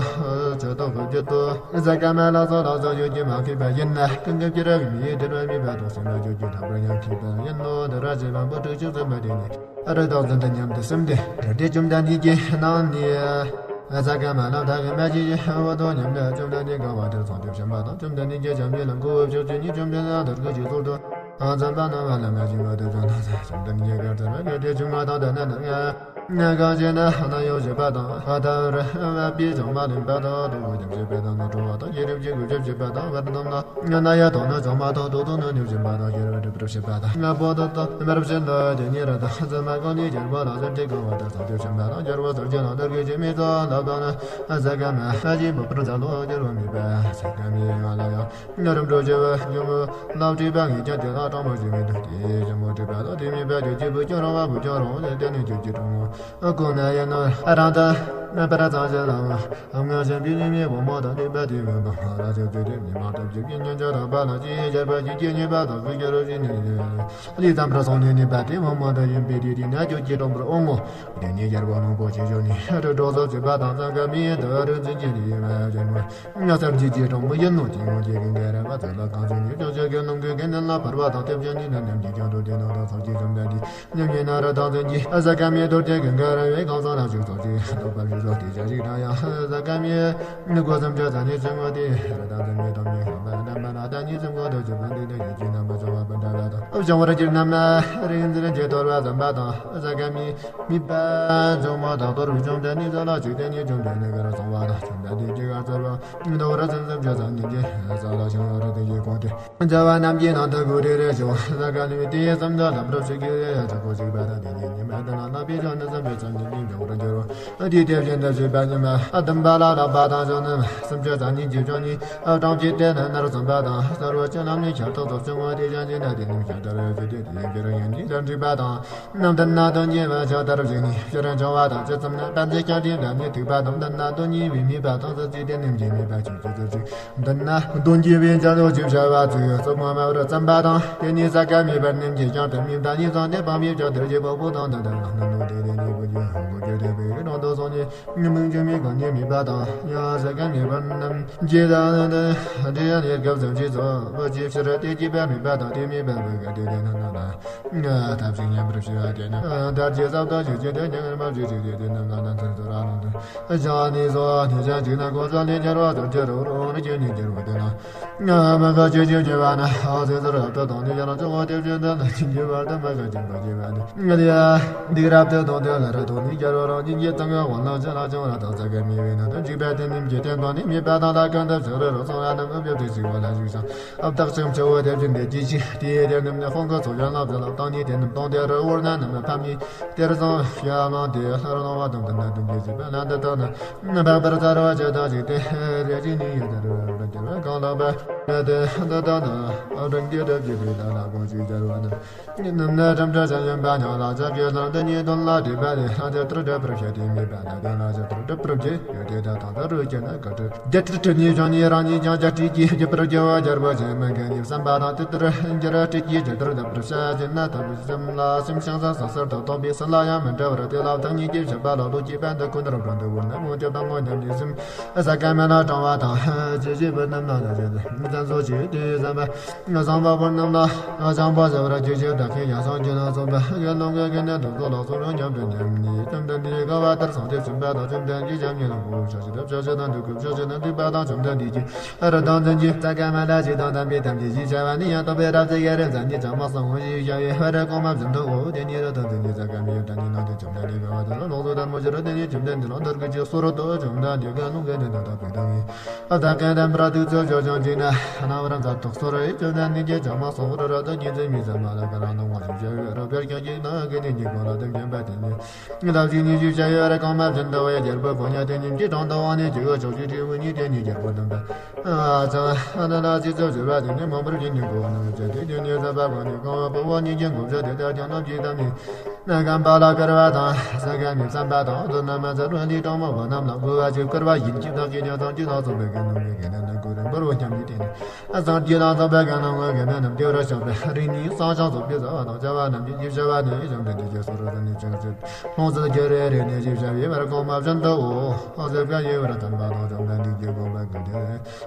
ཆོས་ཐོག་གི་རྒྱུད་དུ་ཟ་ཀ་མ་ལ་སོགས་ལ་སོགས་ཡོད་ཀྱི་མ་མཁས་པ་ཡིན་ན་ཀུན་གྱི་ཕྱི་རབས་མི་ཡི་དེར་བ་མི་པ་དང་སེམས་ལ་བརྗོད་ཀྱི་ཐག་པར་ཡང་མཁས་པ་ཡིན་ནོ། འདི་ར་བྱེད་པ་པོ་དྲུག་ཅུ་གསུམ་པ་དེ་ནི། ཨ་རི་དྭགས་ཙམ་དུ་མཉམ་དུ་སེམས་ཏེ། གྲུབ་སྟེ་བཅོམ་ལྡན་འདས་ཀྱི་ནང་ནས། ས་ག་མ་ལ་དྭགས་ཀྱི་མ་ཅི་ཡི་འོ་དོ་མཉམ་དུ་བཅོམ་ལྡན་འདས་དགའ་བ་དེར་སོང་སྟེ་བྱོན་པ་དང་། བཅོམ་ལྡན་འདས་ཀྱི་ཞབས་ཀྱི་ལམ་གོ་བོ་ཕྱོགས་བཅུ་གཉིས་བཅོམ་ལྡན་འདས་དར་གོས་ཀྱི་ཚུལ་དུ་འཛོམས་པ་རྣམས་ལ་མ་ཅི་འོ་དོ་བྱོན་དང་། བཅོམ་ལྡན་འདས་གར་དར་བ་གལ་ཏེ་བྱུང་བ་དང་ལྡན་ན་དང་། ང་གང་ཞེ་ན་ན་ཡོ་བྱེད་པ་དང་། ཧ་ད་ར་བ་པི་ཅང་མ་ལེན་པ་དང་། དུ་བོ་རྒྱབ་བྱེད་པ་དང་། ནོར་འཁྲུལ་བ་དང་། ཤེས་རབ་ཀྱི་གུས་ཞབས་བྱེད་པ་དང་། བར་རྣམས་ལ། ན་ཡ་དང་ནི་ཚང་མ་དང་དུ་དང་ནི་ནུས་བཞིན་པ་དང་། ཤེས་རབ་སྒྲུབ་པར་བྱེད་པ་དང་། ང་པོ་དང་དང་མར་བྱེད་ན་དེ་ཉིད་ར་དང་། ཚང་མ་གང་ནི་རྒྱལ་པོ་ལ་ཟེར་ཏེ་གང་བ་དང་ཚང་སྟེ་བྱིན་པ་དང་། རྒྱལ་པོ་ཟེར་གྱི་ལ་འདར་གྱི་ཅི་མི་ཚོགས་ལ་དང་ནི། ས་ག་མ་ཧ་ཅི་མོ་པར་འཛམ་ལོ་རྒྱལ་བ་མེད་པ། ས་ག་མའི་ང་ལ་ཡང་ནི་རིམ་གྲོ་བྱེད་པ་ཡོང་ངོ་། ལ་བྲིས་པ་ངེས་ཀྱང་དེ་ལ་གྲངས་མང་ཞིག་མི་འདུག་དེ་ཞིག་མོ་བྲིས་པ་ལ་དེ་མེད་པ་རྒྱུ་གཅིག་པུ་ཀྱང་རུང་བ་པོ་ཀྱང་རུང་ལས་དེ་ནི་རྒྱུ་གཅིག་གྲངས་མང་། ཀུན་ན་ཡིན་ནོ་རང་དང་རྣམ་པར་ཚང་ཞིང་ལ། ཨ་ང་ཞིང་པའི་ནི་མི་བུ་མོ་དང་ལུས་པ་དེ་མི་འདུག་ལ་ཞིག་དེ་དེ་མི་མ་ཐོབ་ཀྱི་ཉིན་ཅག་རག་པ་ལ་ཅི་ཡི་སྦྱར་བ་ཞིག་གི་ཉེས་པ་དང་ཚིག་གི་རོ་ཞིག་ནི་ལུས་ཙམ་པར་སོང་ནས་ནི་པ་དེ་བུ་མོ་དང་ཡིན་པའི་དེ་དེ་ན་ཁྱོད་ཀྱིས་གྲོང་པར་འོང་ངོ་། དེ་ནི་རྒྱལ་པོ་གླང་པོ་ཆེ་ཞོན་ནས་རི་གྲོགས་སོགས་བྱེད་པ་དང་ཙང་ཀ་མི་ཡི་དུ་རུ་འཛིན་གྱི་ཡིན་ལ་ཡོད་མོ། ང་སར་གྱི་རྗེས་གྲོང་མི་ཡིན་ནོ། ཅི་ཡོང་གི་གིན་ག་ར་བ་ཚོ་ལ་གང་ཚོད་ཉིད་ཅོག་ཅོག་གི་ནང་གི་གན་ནན་ལ་བར་བ་དང་ཐེབས་ཅན་ནི་ན་ནམ་གྱི་ཀྱང་འགྲོ་དེ་ནང་དང་ཚོགས་ཀྱི་ཙམ་ལྡན་དེ། ཉམས་ཉེས་ན་ར་དང་ཚན་གྱི་ཨ་ས་ཀ་མི་རྡོ་རྗེ་གི་འགའ་ར་བའི་གང་ཟག་ན་བཞུགས་ཚོགས་ཀྱི་རྟོགས་པ་བཞུགས་ཚོགས་ཏེ་བྱ་ཞིག་དང་ཡང་ཨ་ས་ཀ་མི་ནི་སྒོ་སམ་བྱ་ས་ནི་ཚུལ་ངོ་དེ་ར་དང་ཚན་མི་དང་མི་ཧ་མ་ན་མ་ ན་ད་ནི་སེམས་ཁོང་དུ་ཆུད་པ་འདི་དང་ཡིད་ཀྱི་རྣམ་པ་བྱང་བ་པ་འདྲ་བ་དང་། བྱང་བར་གྱུར་རྣམས་ལ་རིག་འཛིན་གྱི་དོར་བ་བསམ་པ་དང་། ས་ག་མི་མི་པ་བྱུང་མ་དག་དོར་བྱུང་དེ་ནི་ས་ལ་ཆུད་དེ་ནི་བྱུང་དེ་ནི་གར་སོང་བ་དང་། བྱུང་དེ་དེ་ཀྱི་གར་སོང་བ་འདོར་བ་སེམས་སེམས་ཀྱི་སང་ཉིན་གྱི་ས་ལ་བྱང་བར་དེ་ཀྱི་གོང་དེ། བྱ་བ་རྣམས་ཀྱི་ནང་དུ་གུ་རེ་རེ་བྱུང་། ས་ག་ནི་དེའི་སེམས་དང་ལམ་རབ་ཞིག་གི་ཡ་ཆག་སྒོ་ཞིག་པ་དང་དེ་ཉིད་ཉི་མ་དེ་ན་ལ་པའི་ཆོས་ནི་བསམ་པའི་ཆོས་ཉིད་ཀྱི་འབྱུང་བར་འགྱུར་རོ། དེའི་དེ་བཞིན་དུ་བྱེད་པ་ཉི་མ་ཨ་དམ་པ་ལ་ལག་པ་དང་བྱུང་ནི་སེམས་ཅན་བཟང་ཉིད་ཀྱི་བྱུང་ཉིད་ཨ་གྲངས་ཀྱི་དེ་ནི་ནར་སོན་པ་དང་། གསར་བ་ཅན་རྣམས་ནི་ཤ་སྟག་ཏུ་བྱུང་བ་དེ་ཅན་གྱི་ན་དེ་ནི་ཤ་སྟག་རེ་ཞིག་དེ་དེ་ཡིན་གྱི་རང་ཡིན་གྱི་ལ་འགྲིག་པ་དང་། རྣམ་ལྡན་ན་དོན་གཉིས་པ་ཕྱག་ལྟར་བཞིན་ནི་ཕྱི་རོལ་འབྱུང་བ་དང་། ཕྱི་ཙམ་ན་པན་ཚེ་ཀྱང་དེ་འདྲ་ཉིད་ཐུག་པ་དང་། མདུན་ན་དོན་གཉིས་པའི་མིད་པ་དང་། ཟུར་གཅིག་དེ་ནི་མཇིང་མིད་པ་ཆུ་གཅིག་ཟུར་གཅིག་མདུན་ན་དོན་གཉིས་པའི་འཇའ་ལུས་ཅིག་བྱ་བ་ཚུལ་གཙོ་མོ་མ་བར་བརྩམས་པ་དང་། དེ་ནི་ས་ག་མེད་པར་ནིམ་གྱིས་ཀྱང་དེ་མིད་དང་ཉིད་ཚང་དེ་བང་མིད་ཀྱང་དེར་གྱི་བ་པོ་དང་དེ་ལྟར་ལ་ནི་ནོ་དེ་དེ་ཉིད་པོ་རྒྱུ་ཧོང་གོ་རྒྱུ་དེ་བའི་གྲོང་དུ་སོང་ནས་མིག་ཅུང་མིག་གང་ཉིད་མིད་པ་དང་། ཡང་ས་ག་མེད་པར་ནམ་རྒྱས་དང་འདྲེ་ཡང་ཡེ་སྐབས་སུ་མཆིས་སོ། བ་ཅིའི་ཕྱིར་དེ་སྐྱེས་པ་མིད་པ་དང་དེ་མིད་པ་བུ་ག་དེ་དེ་ན་ན་ན། ཐབས་ཤེས་ཉམས་པར་ཤེས་པ་དེ་ནི་དར་རྒྱས་ཟབ་ཏུ་ཞུགས་ཀྱི་དེ་ཉམས་མ་བྱས་ཤིག་དེ་དེ་རྣམས་ལ་ནམ་ཚུན་དུ་ར་ལུང་དུ་བཞག་ནས་སོ། དེ་ཅན་ཅིག་ན་གོ་ས་ལས་སྦྱར་བ་དང་སྦྱར་རོ་རོ་རི་ཅན་ནས་སྦྱར་བ་དེ་ན། མ་ག་ཅི་ཅི་སྐྱེ་བ་ན་ཨ་ཟེ་ཟེར་ཨ་ཏོ་དང་ནི་ཡང་ཅོག་དེ་བཞིན་དུ་ན་ཅི་འགྱུར་བར་དུ་མ་ག་ཅི་མ་སྐྱེ་བ་ནི་ང་དེ་ཡ་འདི་རབ་ཏུ་དང་དེ་ལ་ར་དོ་ནི་སྦྱར་བ་རང་ཉིད་ཀྱི་ཏང་ཡང་བ་ལང་ཅི་ལ་ཅང་ར་དང་ས་ག་མི་བས་ན་དང་འཇིག་པ་དེ་ནི་འཇིག་རྟེན་དང་ནི་མི་པ་དང་ལ་ཀན་དུ་ཕྱག་རེ་རོ་སོང་ལ་ནམ་ཨུ་བེ་དེ་ཞིག་བ་ལ་ཞིག་ཤང་ཨབ་བཏགས་ཅིང་ཆུ་བོ་དེ་བཞིན་དེ་ཅི་ཞིག་དེའི་དེ་རྣམས་ནི་དཔུང་གི་ཚོགས་ཀྱང་ལ་བཟོད་ལ་བཏང་ནི་དེ་རྣམས་དང་དེ་རུ་བོར་ན་ནམ་ཕམ་ནི་དེར་བཟང་ཤ་མང་དེ་ལྷ་རུ་སྣང་བ་དང་དུ་ན་དུ་འགྱེད་ཅིག་པ་ལ་འདི་དག་ན་འཕགས་པར་ཚར་བ་ཇི་ལྟ་ཞིག་དེ་རེ་ཅིག་ནི་ཡོད་དེ་རུ་འགྱུར་བ་གང་ལགས་པ་དེ་འདི་དག་ན་རང་རྒྱུད་དུ་སྐྱེས་པའི་ལ་ལ་གང་ཞིག་སྦྱར་བ་ན། ནམ་ན་ཁྲམ་ཁྲ་བྱ་ཡོན་པ་ཉང་ལ་ཇ་གེ་ལ་འདི་ཉིད་དོན་ལ་བྲིས་པ་ལས་ལྷ་དེ་ལྟར་འདྲ་བར་བཤད་དེ་མེད་པ་ལ་དོན་ལ་ཇི་ལྟར་འགྲུབ་པར་བགྱི་ཡོད་དེ་ད་ཐང་ལྟ་རུ་སྐྱེ་ན་བཀའ་དྲིན་རྒྱ་ཁྲི་ཁྲི་ནས་བྱང་ནས་རང་ཉིད་ཀྱང་རྒྱ་ཁྲི་གིས་རྒྱུད་པར་རྒྱལ་བ་རྒྱལ་པོ་ཆེན་མོ་མཁན་ཉིད་བསམ་པ་དང་དེ་ལྟར་རྒྱ་ར་ཁྲི་གིས་ཇི་ལྟར་འདབ་པར་བྱ་ཞེ་ན་ཐམས་ཅད་སེམས་ལ་སེམས་ཤིང་ས་ས་སར་དང་སྟོང་པའི་སེམས་ལ་ཡང་མི་འདྲ་བར་དེ་ལ་བདག་ཉིད་ཀྱི་བྱེད་པ་ལ་ལུགས་ཀྱི་པ་འདི་ཁོ་ནར་བགྲང་དུ་བོར་ན་མོ་ཀྱི་དང་ངོ་ཉམས་ཀྱི་སེམས་ས་ག་མེད་ན་དྲང་བ་དང་ཇི་བཞིན་པའི་རྣམ་སྣང་ལ་ཇི་ལྟར་བཙན་བཟོ་བྱེད་དེ་བསམ་པ། བཟང་པོ་པོ་རྣམས་ལ་བཟང་པོ་བྱ་བར་གྱུར་ཅིག་བདག་གིས་ཡང་སངས་རྒྱས་ལ་སོགས་པ་གི་ལོང་གི་གི་ནི་དུག་ཚོགས་ལ་སོགས་རང་ཉམས་དུ་ཉམས་ནས་བཅོམ་ལྡན་འདས་དགའ་བ་ལྟར་སངས་རྒྱས་བྱོན་པ་དང་། བཅོམ་ལྡན་འདས་ཀྱི་ཞབས་གཉིས་ལ་མགོ་བོ་ཕྱག་བཞི་དང་ཕྱག་བཞི་དང་འདུག་གི་ཕྱག་བཞི་དང་འདུག་པ་དང་། བཅོམ་ལྡན་འདས་ཀྱི་རི་དྭགས་འཛིན་གྱི་ས་ག་མ་ལ་ཞིག་དང་དམ་པའི་ཐམས་ཅད་ཞེས་བྱ་བ་ནི་ཡང་དག་པའི་རབ་ཏུ་ཡ་རབ་འཛིན་གྱི་བྱང་མ་སང་ངོ་ཞེས་བྱ་བའི་བར་གོང་མ་བཞིན་དུའོ། དེ་ཉིད་རི་དྭགས་འཛིན་གྱི་ས་ག་མི་ཡོད་དང་ཉིད་ནང་དུ་བཅོམ་ལྡན་འདས་དགའ་བ་དེ་ལ་ལོགས་སུ་ལྟར་མོ་ཤེས་རབ་དེ་ཉིད་བཅོམ་ལྡན་འདས་ལ་མཐར་གྱིས་ཀྱི་སོ་རུ་དོ། བཅོམ་ལྡན་འདས་ཀྱིས་ལུང་གི་ནི་དོན་དག་པའི་དང་ངེས། ཨ་ད་ཀན་དམ་ར་དུ་ཚོ་ཇོ་ཅང་ཅི་ན་ན་བ་ར་ཛ་ཏོག་སོ་ར་ཡི་ཅོ་ན་ནི་ཀྱེ་ཅང་མ་སོ་ར་ར་ད་ཉི་ཛི་མི་ཛ་མ་ལ་ཀ་ར་ན་ངོ་ཞིག་ཅ་ཡོད་ར་བེར་ཀྱང་ཅི་ན་གི་ནི་ཉི་གོ་ལ་དམ་རྒྱན་པ་དེ་ཉི་ལ་ཅི་ཉི་ཞིག་ཅ་ཡོད་ར་གང་མ་བྱིན་ད་བ་ཡ་རྒྱལ་པོ་ཕོ་ཉ་དེ་ཉིམ་ཅི་གྲོང་ད་བ་ནི་ཅི་གོ་ཆོག་ཅི་ཅི་བུ་ཉི་དེ་ཉི་རྒྱལ་པོ་དམ་པ། ཨ་ཙ་ཨ་ན་ན་ཅི་ཚོ་ཅི་བ་དེ་ཉི་མ་བུར་གྱི་ཉི་གོ་ན་ཅ་དེ་ཉི་ཉི་ཟ་བ་གོ་ཉི་གང་བ་པོ་བ་ཉི་ཀྱི་གོ་ཅ་དེ་ད་ཀྱང་ན་ཅི་དམ་ཉི། ནམ་མཁའ་ལ་བཀུར་བ་དང་། ས་ག་ནི་བསམ་པ་དང་། དོན་རྣམས་མ་ཚར་བ་འདི་གྲོང་མོ་བ་རྣམས་ལ་གོ་བ་ཅིག་བཀུར་བ་ཡིན་གྱི། བདག་གིས་ཀྱང་སངས་རྒྱས་ལ་སོགས་པའི་དགེ་སློང་གི་དགེ་འདུན་རྣམས་གོ་རིམ་པར་བོ་སྙམ་ནས་བསྟེན་ནས། སངས་རྒྱས་ལ་སོགས་པའི་དགེ་སློང་གི་དགེ་འདུན་རྣམས་བདེ་བར་གཤེགས་པའི་རིགས་ནི་བསང་སྦྱང་སོགས་ཀྱི་བཟའ་བ་དང་བཅའ་བ་རྣམས་ཀྱིས་ཞིབ་བྱ་བ་ནི་བཅོམ་ལྡན་འདས་ཀྱི་སོ་རུ་ནི་ཅང་ཅི་ལྷུང་བཟེད་ཀྱི་རེ་རེ་ནས་ཞིབ་བྱ་བའི་བར་གོང་མ་བཞིན་དུའོ། ཨ་ཟེར་བཀའ་ཡི་བར་དམ་པ་དང་བཅོམ་ལྡན་འདས་ཀྱི་དགོངས་པ་ཀུན་ཏུ།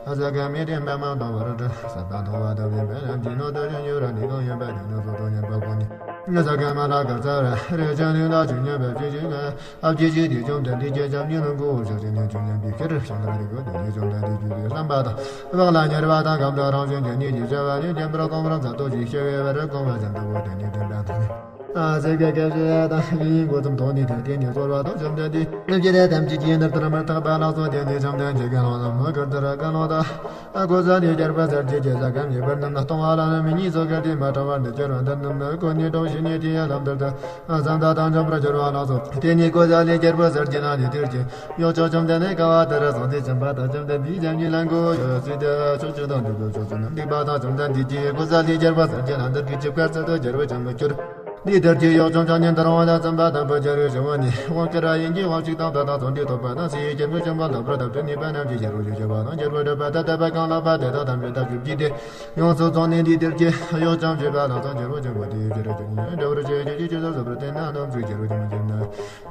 ཨ་ཟེར་བཀའ་མི་དེ་མ་མང་དང་བར་དུ་ཟབ་པ་མཐོང་བ་དང་ལྡན་པའི་ལམ་གྱི་ནང་དུ་ཡོད་ར་ནི་གང་ཡོད་པ་དེ་ནི་སོ་སོ་ཉན་པ་ཀུན་ནི། ས་ག་མ་ལ་ག་ས་ར་རེ་ཅན་ལུས་ལ་ཅི་ཉན་པ་ཅི་ཞིག་ཨ་ཅི་ཞིག་དེ་བཅོམ་ལྡན་འདས་ཀྱི་ཞབས་གཉིས་ལ་མགོ་བོ་ཕྱག་བཞི་ནས་ཅི་ཉན་པའི་ཕྱིར་ཞིང་ལ་རིག་གོ་དེ་ནི་བཅོམ་ལྡན་འདས་ཀྱི་བསམ་པ་དང་དབང་ལ་ཉེར་བ་དང་གང་དུ་རང་བཞིན་གྱི་གཉིས་ཀྱི་བྱ་བ་ནི་བདེན་པར་གོང་མར་མཛད་དོ་ཞེས་བྱ་བའི་བར་གོང་བ་བཞིན་དུ་བོ་དེ་ནི་བདེན་པ་དང་ནི། ཨ་ཟེར་བའི་སྐད་ཅིག་དང་ཡིན་གོ་ཙམ་དོན་ནི་དང་དེ་ནི་གསོལ་བ་དང་བཅོམ་ལྡན་འདས་རྣམས་ཀྱི་ལས་ཐམས་ཅད་ཀྱི་ནར་ལྟར་མར་ཐག་པ་ལ་སོགས་དེ་ནི་བཅོམ་ལྡན་འདས་ཀྱི་ལོང་ལ་མོ་གར་ལྟར་ཀ་ལོང་དང་། ཨ་ཀོ་ས་ལི་རྒྱལ་པོ་གསར་བརྗེ་གི་ས་ག་ངེས་པར་རྣམས་ལ་གཏོང་བ་ལ་ནི་མི་གཉིས་སོ་གར་དེ་མ་གྲོལ་བར་འདི་སྐྱོར་བ་འདི་རྣམས་ལ་ཀོ་ནི་གྲོགས་ཤིག་ནི་དེ་ཡང་ལམ་ལྟར་དུ་བསམ་དག་དང་འཇོམས་པར་འགྱུར་བ་ལ་སོགས། དེ་ནི་ཀོ་ས་ལི་རྒྱལ་པོ་གསར་བརྗེ་ན་ནི་དེར་གྱི་གཡོ་ཅོག་བཅོམ་ལྡན་ནི་དཀའ་བ་དེར་སོང་སྟེ་བྱམས་པ་དང་བཅོམ་ལྡན་འདས་ཀྱང་ཉིད་ལ་མགོ་ཡོ་སྲིད་དེ་ཕྱོགས་བཅུ་དང་འདུས་པའི་ཕྱོགས་བཅུ་རྣམས་སྡིག་པ་དང་བཅོམ་ལྡན་འདས་ཀྱིས་ཀོ་ས་ལི་རྒྱལ་པོ་གསར་བརྗེ་ན་འདིར་གྱི་ཆིབས་ཁ་ཚད་དུ་རྒྱལ་པོ་བྱམས་པར་གྱུར། འདི་ལྟར་གྱི་གཡོ་བཅོམ་ཆ་ནས་འདིར་འོང་ལ་བརྩམས་པ་དང་པོ་རྒྱལ་བའི་ཞི་བ་ནི་དབང་བསྐུར་བ་ཡིན་གྱི། དབང་ཕྱུག་དང་བདག་དང་ཚོགས་འདུས་ཐོབ་པ་དང་སྲིད་ཡུལ་གྱི་མི་འབྱུང་བ་ལ་བར་དམ་དུ་ནུས་པ་རྣམས་ཀྱིས་རྒྱལ་པོ་ཞི་བྱ་བ་དང་རྒྱལ་པོ་སྒྲུབ་པ་དང་དད་པ་གང་ལགས་པ་དེ་དག་ཐམས་ཅད་བདག་གིས་བགྱིས་ཏེ་ཡོངས་སུ་རྫོགས་ནས་འདི་ལྟར་གྱི་གཡོ་བཅོམ་བྱེད་པ་ལ་དང་རྒྱལ་པོ་ཆེན་པོ་དེའི་ཕྱིར་ཁྱོད་ཉིད་འདྲ་བར་བྱེད་ཀྱི་ཅི་ཞིག་ཏུ་བཟོད་པར་བསྟན་ན་ནམ་ཞིག་རྒྱལ་པོ་ཆེན་པོ་ཁྱོད་ནི།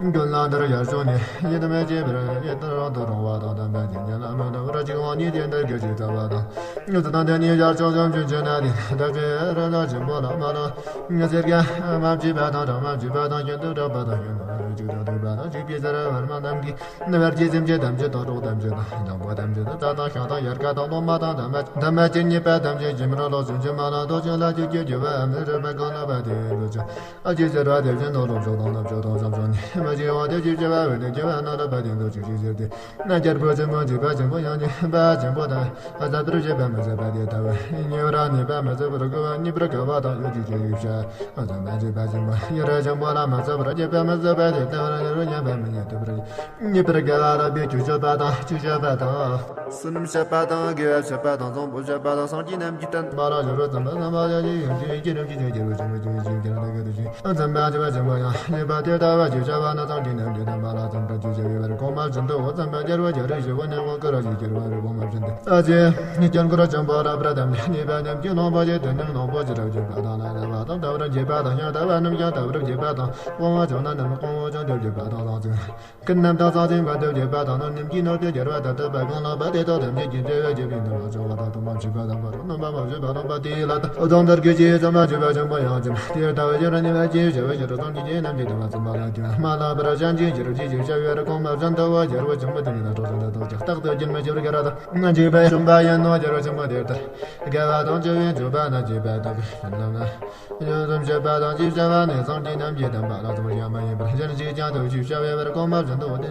མགོན་ལ་འདིར་ཡར་བྱོན་ནས་ཡིད་མི་ཆེས་པར་ཡིད་དུ་རང་དུ་རུང་བ་དང་དམ་པ་ཇི་སྙེད་ལ་མི་འདྲ་བར་གཅིག་དབང་ཉིད་དེ་འདིར་གྱུར་ཅིག་ལྟ་བ་དང་། ཡོངས་སུ་དང་དེ་ཉིད་ཡར་ཕྱོགས་བྱང་ཆུབ་ཕྱིར་ན་དེ་བདག་གིས་རི་དྭགས་ཆེན་པོ་ལ་མ་ལ་ཟེར་ག་མ་བྱས་པ་དང་གྲངས་མ་བྱས་པ་དང་ཤིན་ཏུ་གྲགས་པ་དང་ཤིན་ཏུ་རིང་པོ་གཅིག་ཏུ་ཐུག་པ་དང་གཅིག་པའི་ཕྱིར་བར་མ་རྣམས་ཀྱིས། བར་གྱི་སེམས་ཅན་ཐམས་ཅད་དང་གྲོགས་ཐམས་ཅད་དང་འཇམ་དཔལ་ཐམས་ཅད་དང་རྩྭ་དང་ཤིང་དང་ཡལ་ག་དང་ལོ་མ་དང་འདབ་མ་འདབ་མ་ཇི་སྙེད་པ་ཐམས་ཅད་ཀྱི་མར་ལོ་ཆུང་ཆུང་མ་ལ་ཐོགས་ཤིང་ལ་ཆུ་སྐྱེས་རྒྱུ་བ་མི་རུ་པ་གང་ལ་བ་དེ་ལུ་ཆུ་ཨ་ཅེ་ཟེར་བ་དེ་བཞིན་ནོར་ལོངས་སྤྱོད་དང་ནུབ་སྤྱོད་དང་བྱམས་སྤྱོད་ནི་མ་ཇི་བ་དེ་ཅི་བྱ་བ་འོད་དེ་ཇི་བ་ནོར་ལ་བ་དེ་ལུ་ཆུ་ཞིག་ཟེར་ཏེ། ན་རྒྱལ་པོ་ཆེན་པོ་འཇིགས་པ་ཆེན་པོ་ཡང་ནི་པ་ཆེན་པོ་དང་། ཨ་ཟ་བར་བྱེད་པ་མི་ཟ་བ་དེ་ལྟ་བུ། ཉེ་བར་གནས་པ་མི་ཟ་བར་དགོས་པ་རྙེད་པར་དཀའ་བ་དང་ཡོད་ཀྱི་ཆོས་ཡོད་བྱ། ཨ་ཟ་མ་བྱེད་པ་ཆེན་པོ་ཡུན་རིང་ཆེན་པོ་ལ་མི་ཟ་བར་བྱེད་པ་མི་ཟ་བ་དེ་ལྟ་བུ་ཡུན་རིང་ཉམས་པ་མི་རྙེད་ཐུབ་པར། རྙེད་པར་དཀའ་བ་ལ་བའི་ཆོས་སྤྱོད་པ་དང་ཆོས་སྤྱོད་པ་དང་། བསོད་ནམས་བྱེད་པ་དང་དགེ་བ་བྱེད་པ་དང་བཟང་པོ་བྱེད་པ་དང་སངས་རྒྱས་རྣམས་ཀྱིས་བསྟན་པ་ལ་སྦྱོར་བར་བརྩམས་པ་བསམ་པ་ཡང་ཡིད་ཡོད་ཀྱི་རིམ་གྱིས་ཀྱང་རྒྱལ་བ་ཆེན་པོ་ཆེན་པོ་ཆེན་པོ་ཡང་ནི་བསྟན་པ་ཆེན་པོ་ཡང་ནི་པ་དེ་ལྟ་བུ་ཆོས་བྱ་བ་ནི་སངས་རྒྱས་རྣམས་ཀྱིས་བསྟན་པ་ལ་བརྩམས་པ་ཆོས་བྱ་བའི་བར་གོང་མ་བཞིན་དུ་འོ་བསམ་པ་རྒྱལ་བ་རྒྱལ་རིགས་ཞི་བ་ནས་དབང་བསྐུར་རོ་ཞེས་སྐྱེ་བ་རི་གོང་མ་བཞིན་དུ། ཨ་ཙི། སྐྱབས་འཁོར་ཆེན་པོ་རབ་ར་དམ་ནི་པ་རྣམས་ཀྱིས་ལོངས་པ་ཞེས་དོན་ནི་ལོངས་པ་ཞེས་རབ་བརྗོད་པ་དང་ལ་ལ་བ་དང་ལྟ་བུར་འགྱེད་པ་དང་ཡང་ལྟ་བུ་རྣམས་ཀྱང་ལྟ་བུར་འགྱེད་པ་དང་དབང་བ་བྱུང་ན་རྣམས་དབང་བ་བྱུང་དུ་འགྱེད་པ་དང་ལོངས་ཚུལ། ཀུན་རྣམས་དང་ཚངས་ཆེན་པ་དུ་བྱེད་པ་དང་ནོར་རྣམས་ཀྱིས་ནོར་དུ་གྱུར་པ་ལྟར་ཐུབ་པ་གང་ལགས་པ་དེ་དག་ཐམས་ཅད་ཀྱི་འབྲས་བུ་རྒྱུ་འབྲས་དང་བྱུང་བ་དང་དུ་མ་བྱས་པ་དང་བར་རྣམ་པ་མ་བྱས་པ་རྣམ་པ་དེ་ལ་དང་དང་དར་གྱི་ཆེས་བྱམས་པ་བྱས་པ་ཆེན་པོ་ཡང་ཅིམ་དེ་ལྟ་བུ་ཡུན་རིང་གནས་པ་ཅིའི་བྱ་བའི་ཕྱིར་སངས་རྒྱས་ཀྱི་རྣམ་ཅན་དུ་མ་བྱམས་པ་ལ་ཀྱང་མ་ལ་བར་བྱང་ཆུབ་ཀྱི་རོ་ཅིའི་བྱ་བའི་རི་གོང་མ་བཞིན་དུ་བ་རྒྱལ་བུ་ཆེན་པོ་དེ་ཉིད་ལ་གྲོགས་བྱང་དུ་རྟོགས་ཀྱང་རྟག་ཏུ་རྒྱུན་མི་འཆད་པར་དགེ་བ་དང་འཇིགས་པའི་ཞུམ་པ་ཡིན་ནོ། རྒྱལ་བུ་ཆེན་པོ་དེ་ལྟར་དགེ་བ་དང་བཅུ་བའི་འཇུག་པ་ན་བྱེད་པ་དག་གི་ལམ་ན། ཡོན་སུམ་བྱེད་པ་དང་ཅིའི་བྱ་བ་ནི་སངས་རྒྱས་རྣམས་ཀྱི་བསྟན་པ་ལ་སོགས་ཡང་མ་ཡིན་པར་གཞན་ཞིག་ཀྱང་དུ་ཞིག་བྱ་བའི་བར་གོང་མ་བཞིན་དུ་འོ་དེ་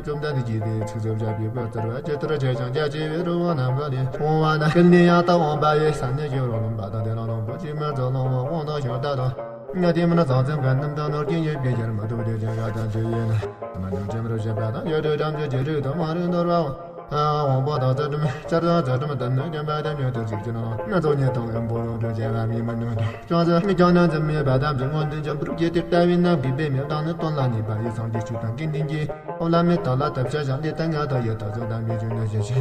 བཅོམ་ལྡན་འདས་ཀྱིས་དེའི་ཚིག་རྩུབ་བྱ་བའི་བར་བརྩར་བ་ཇི་ལྟར་བྱས་ཀྱང་རྒྱ་ཆེ་བའི་རི་བོ་ནམ་མཁའ་ལས་འོང་བ་ན་ཀུན་ནས་ཡང་དག་འོང་བ་ཡི་ས་ནི་ཞིག་རོ་ལུང་པ་དང་དེ་ལ་ལོངས་པ་ཅིག་མི་ཚོགས་ལོངས་པ་དབང་དང་ཤོར་ལྟ་དང་། ང་དེ་མིན་ཚང་ཚིང་ག་རྣམ་དང་ནོར་གྱིས་ཡོད་པའི་ཡར་མ་ཐུབ་དེ་ཅན་ག་དང་ཅི་ཡིན་ན། མ་ནུ་ཁྲིམས་རུ་བྱེད་པ་དང་ཡོད་དུ་ཐམས་ཅད་ཀྱི་རིགས་དང་མ་རིགས་འདོར་བའོ། དབང་པོ་དང་ཚུལ་ཁྲིམས་ཆར་དང་ཚུལ་ཁྲིམས་ལྡན་ནི་སྐྱོན་པ་དེ་མྱུར་དུ་གཅིག་གྱུར་ནོ། སྣ་ཚོགས་ཉེས་དང་དབང་པོ་ཡོངས་གྲོལ་བྱེད་པ་མི་མི་ནུས་ཏེ། ཅུང་ཟད་མི་ཀྱང་ནི་འཛིན་མེད་པ་ཐམས་ཅད་མངོན་དུ་འཇོམས་པར་བྱེད་དེ་ལྟ་བུའི་རྣམ་པའི་པའི་མེ་དང་ནི་དོན་ལ་ནུས་པ་ཡི་སངས་རྒྱས་ཆོས་དང་ཀུན་ལྡན་གྱི་འོ་ལ་མེ་ཏོག་ལ་བཏབ་བྱ་ཞབས་འདེགས་དང་ང་དང་ཡི་དྭགས་ཚོགས་དང་མི་བྱུང་ནི་ཞེས་བྱས་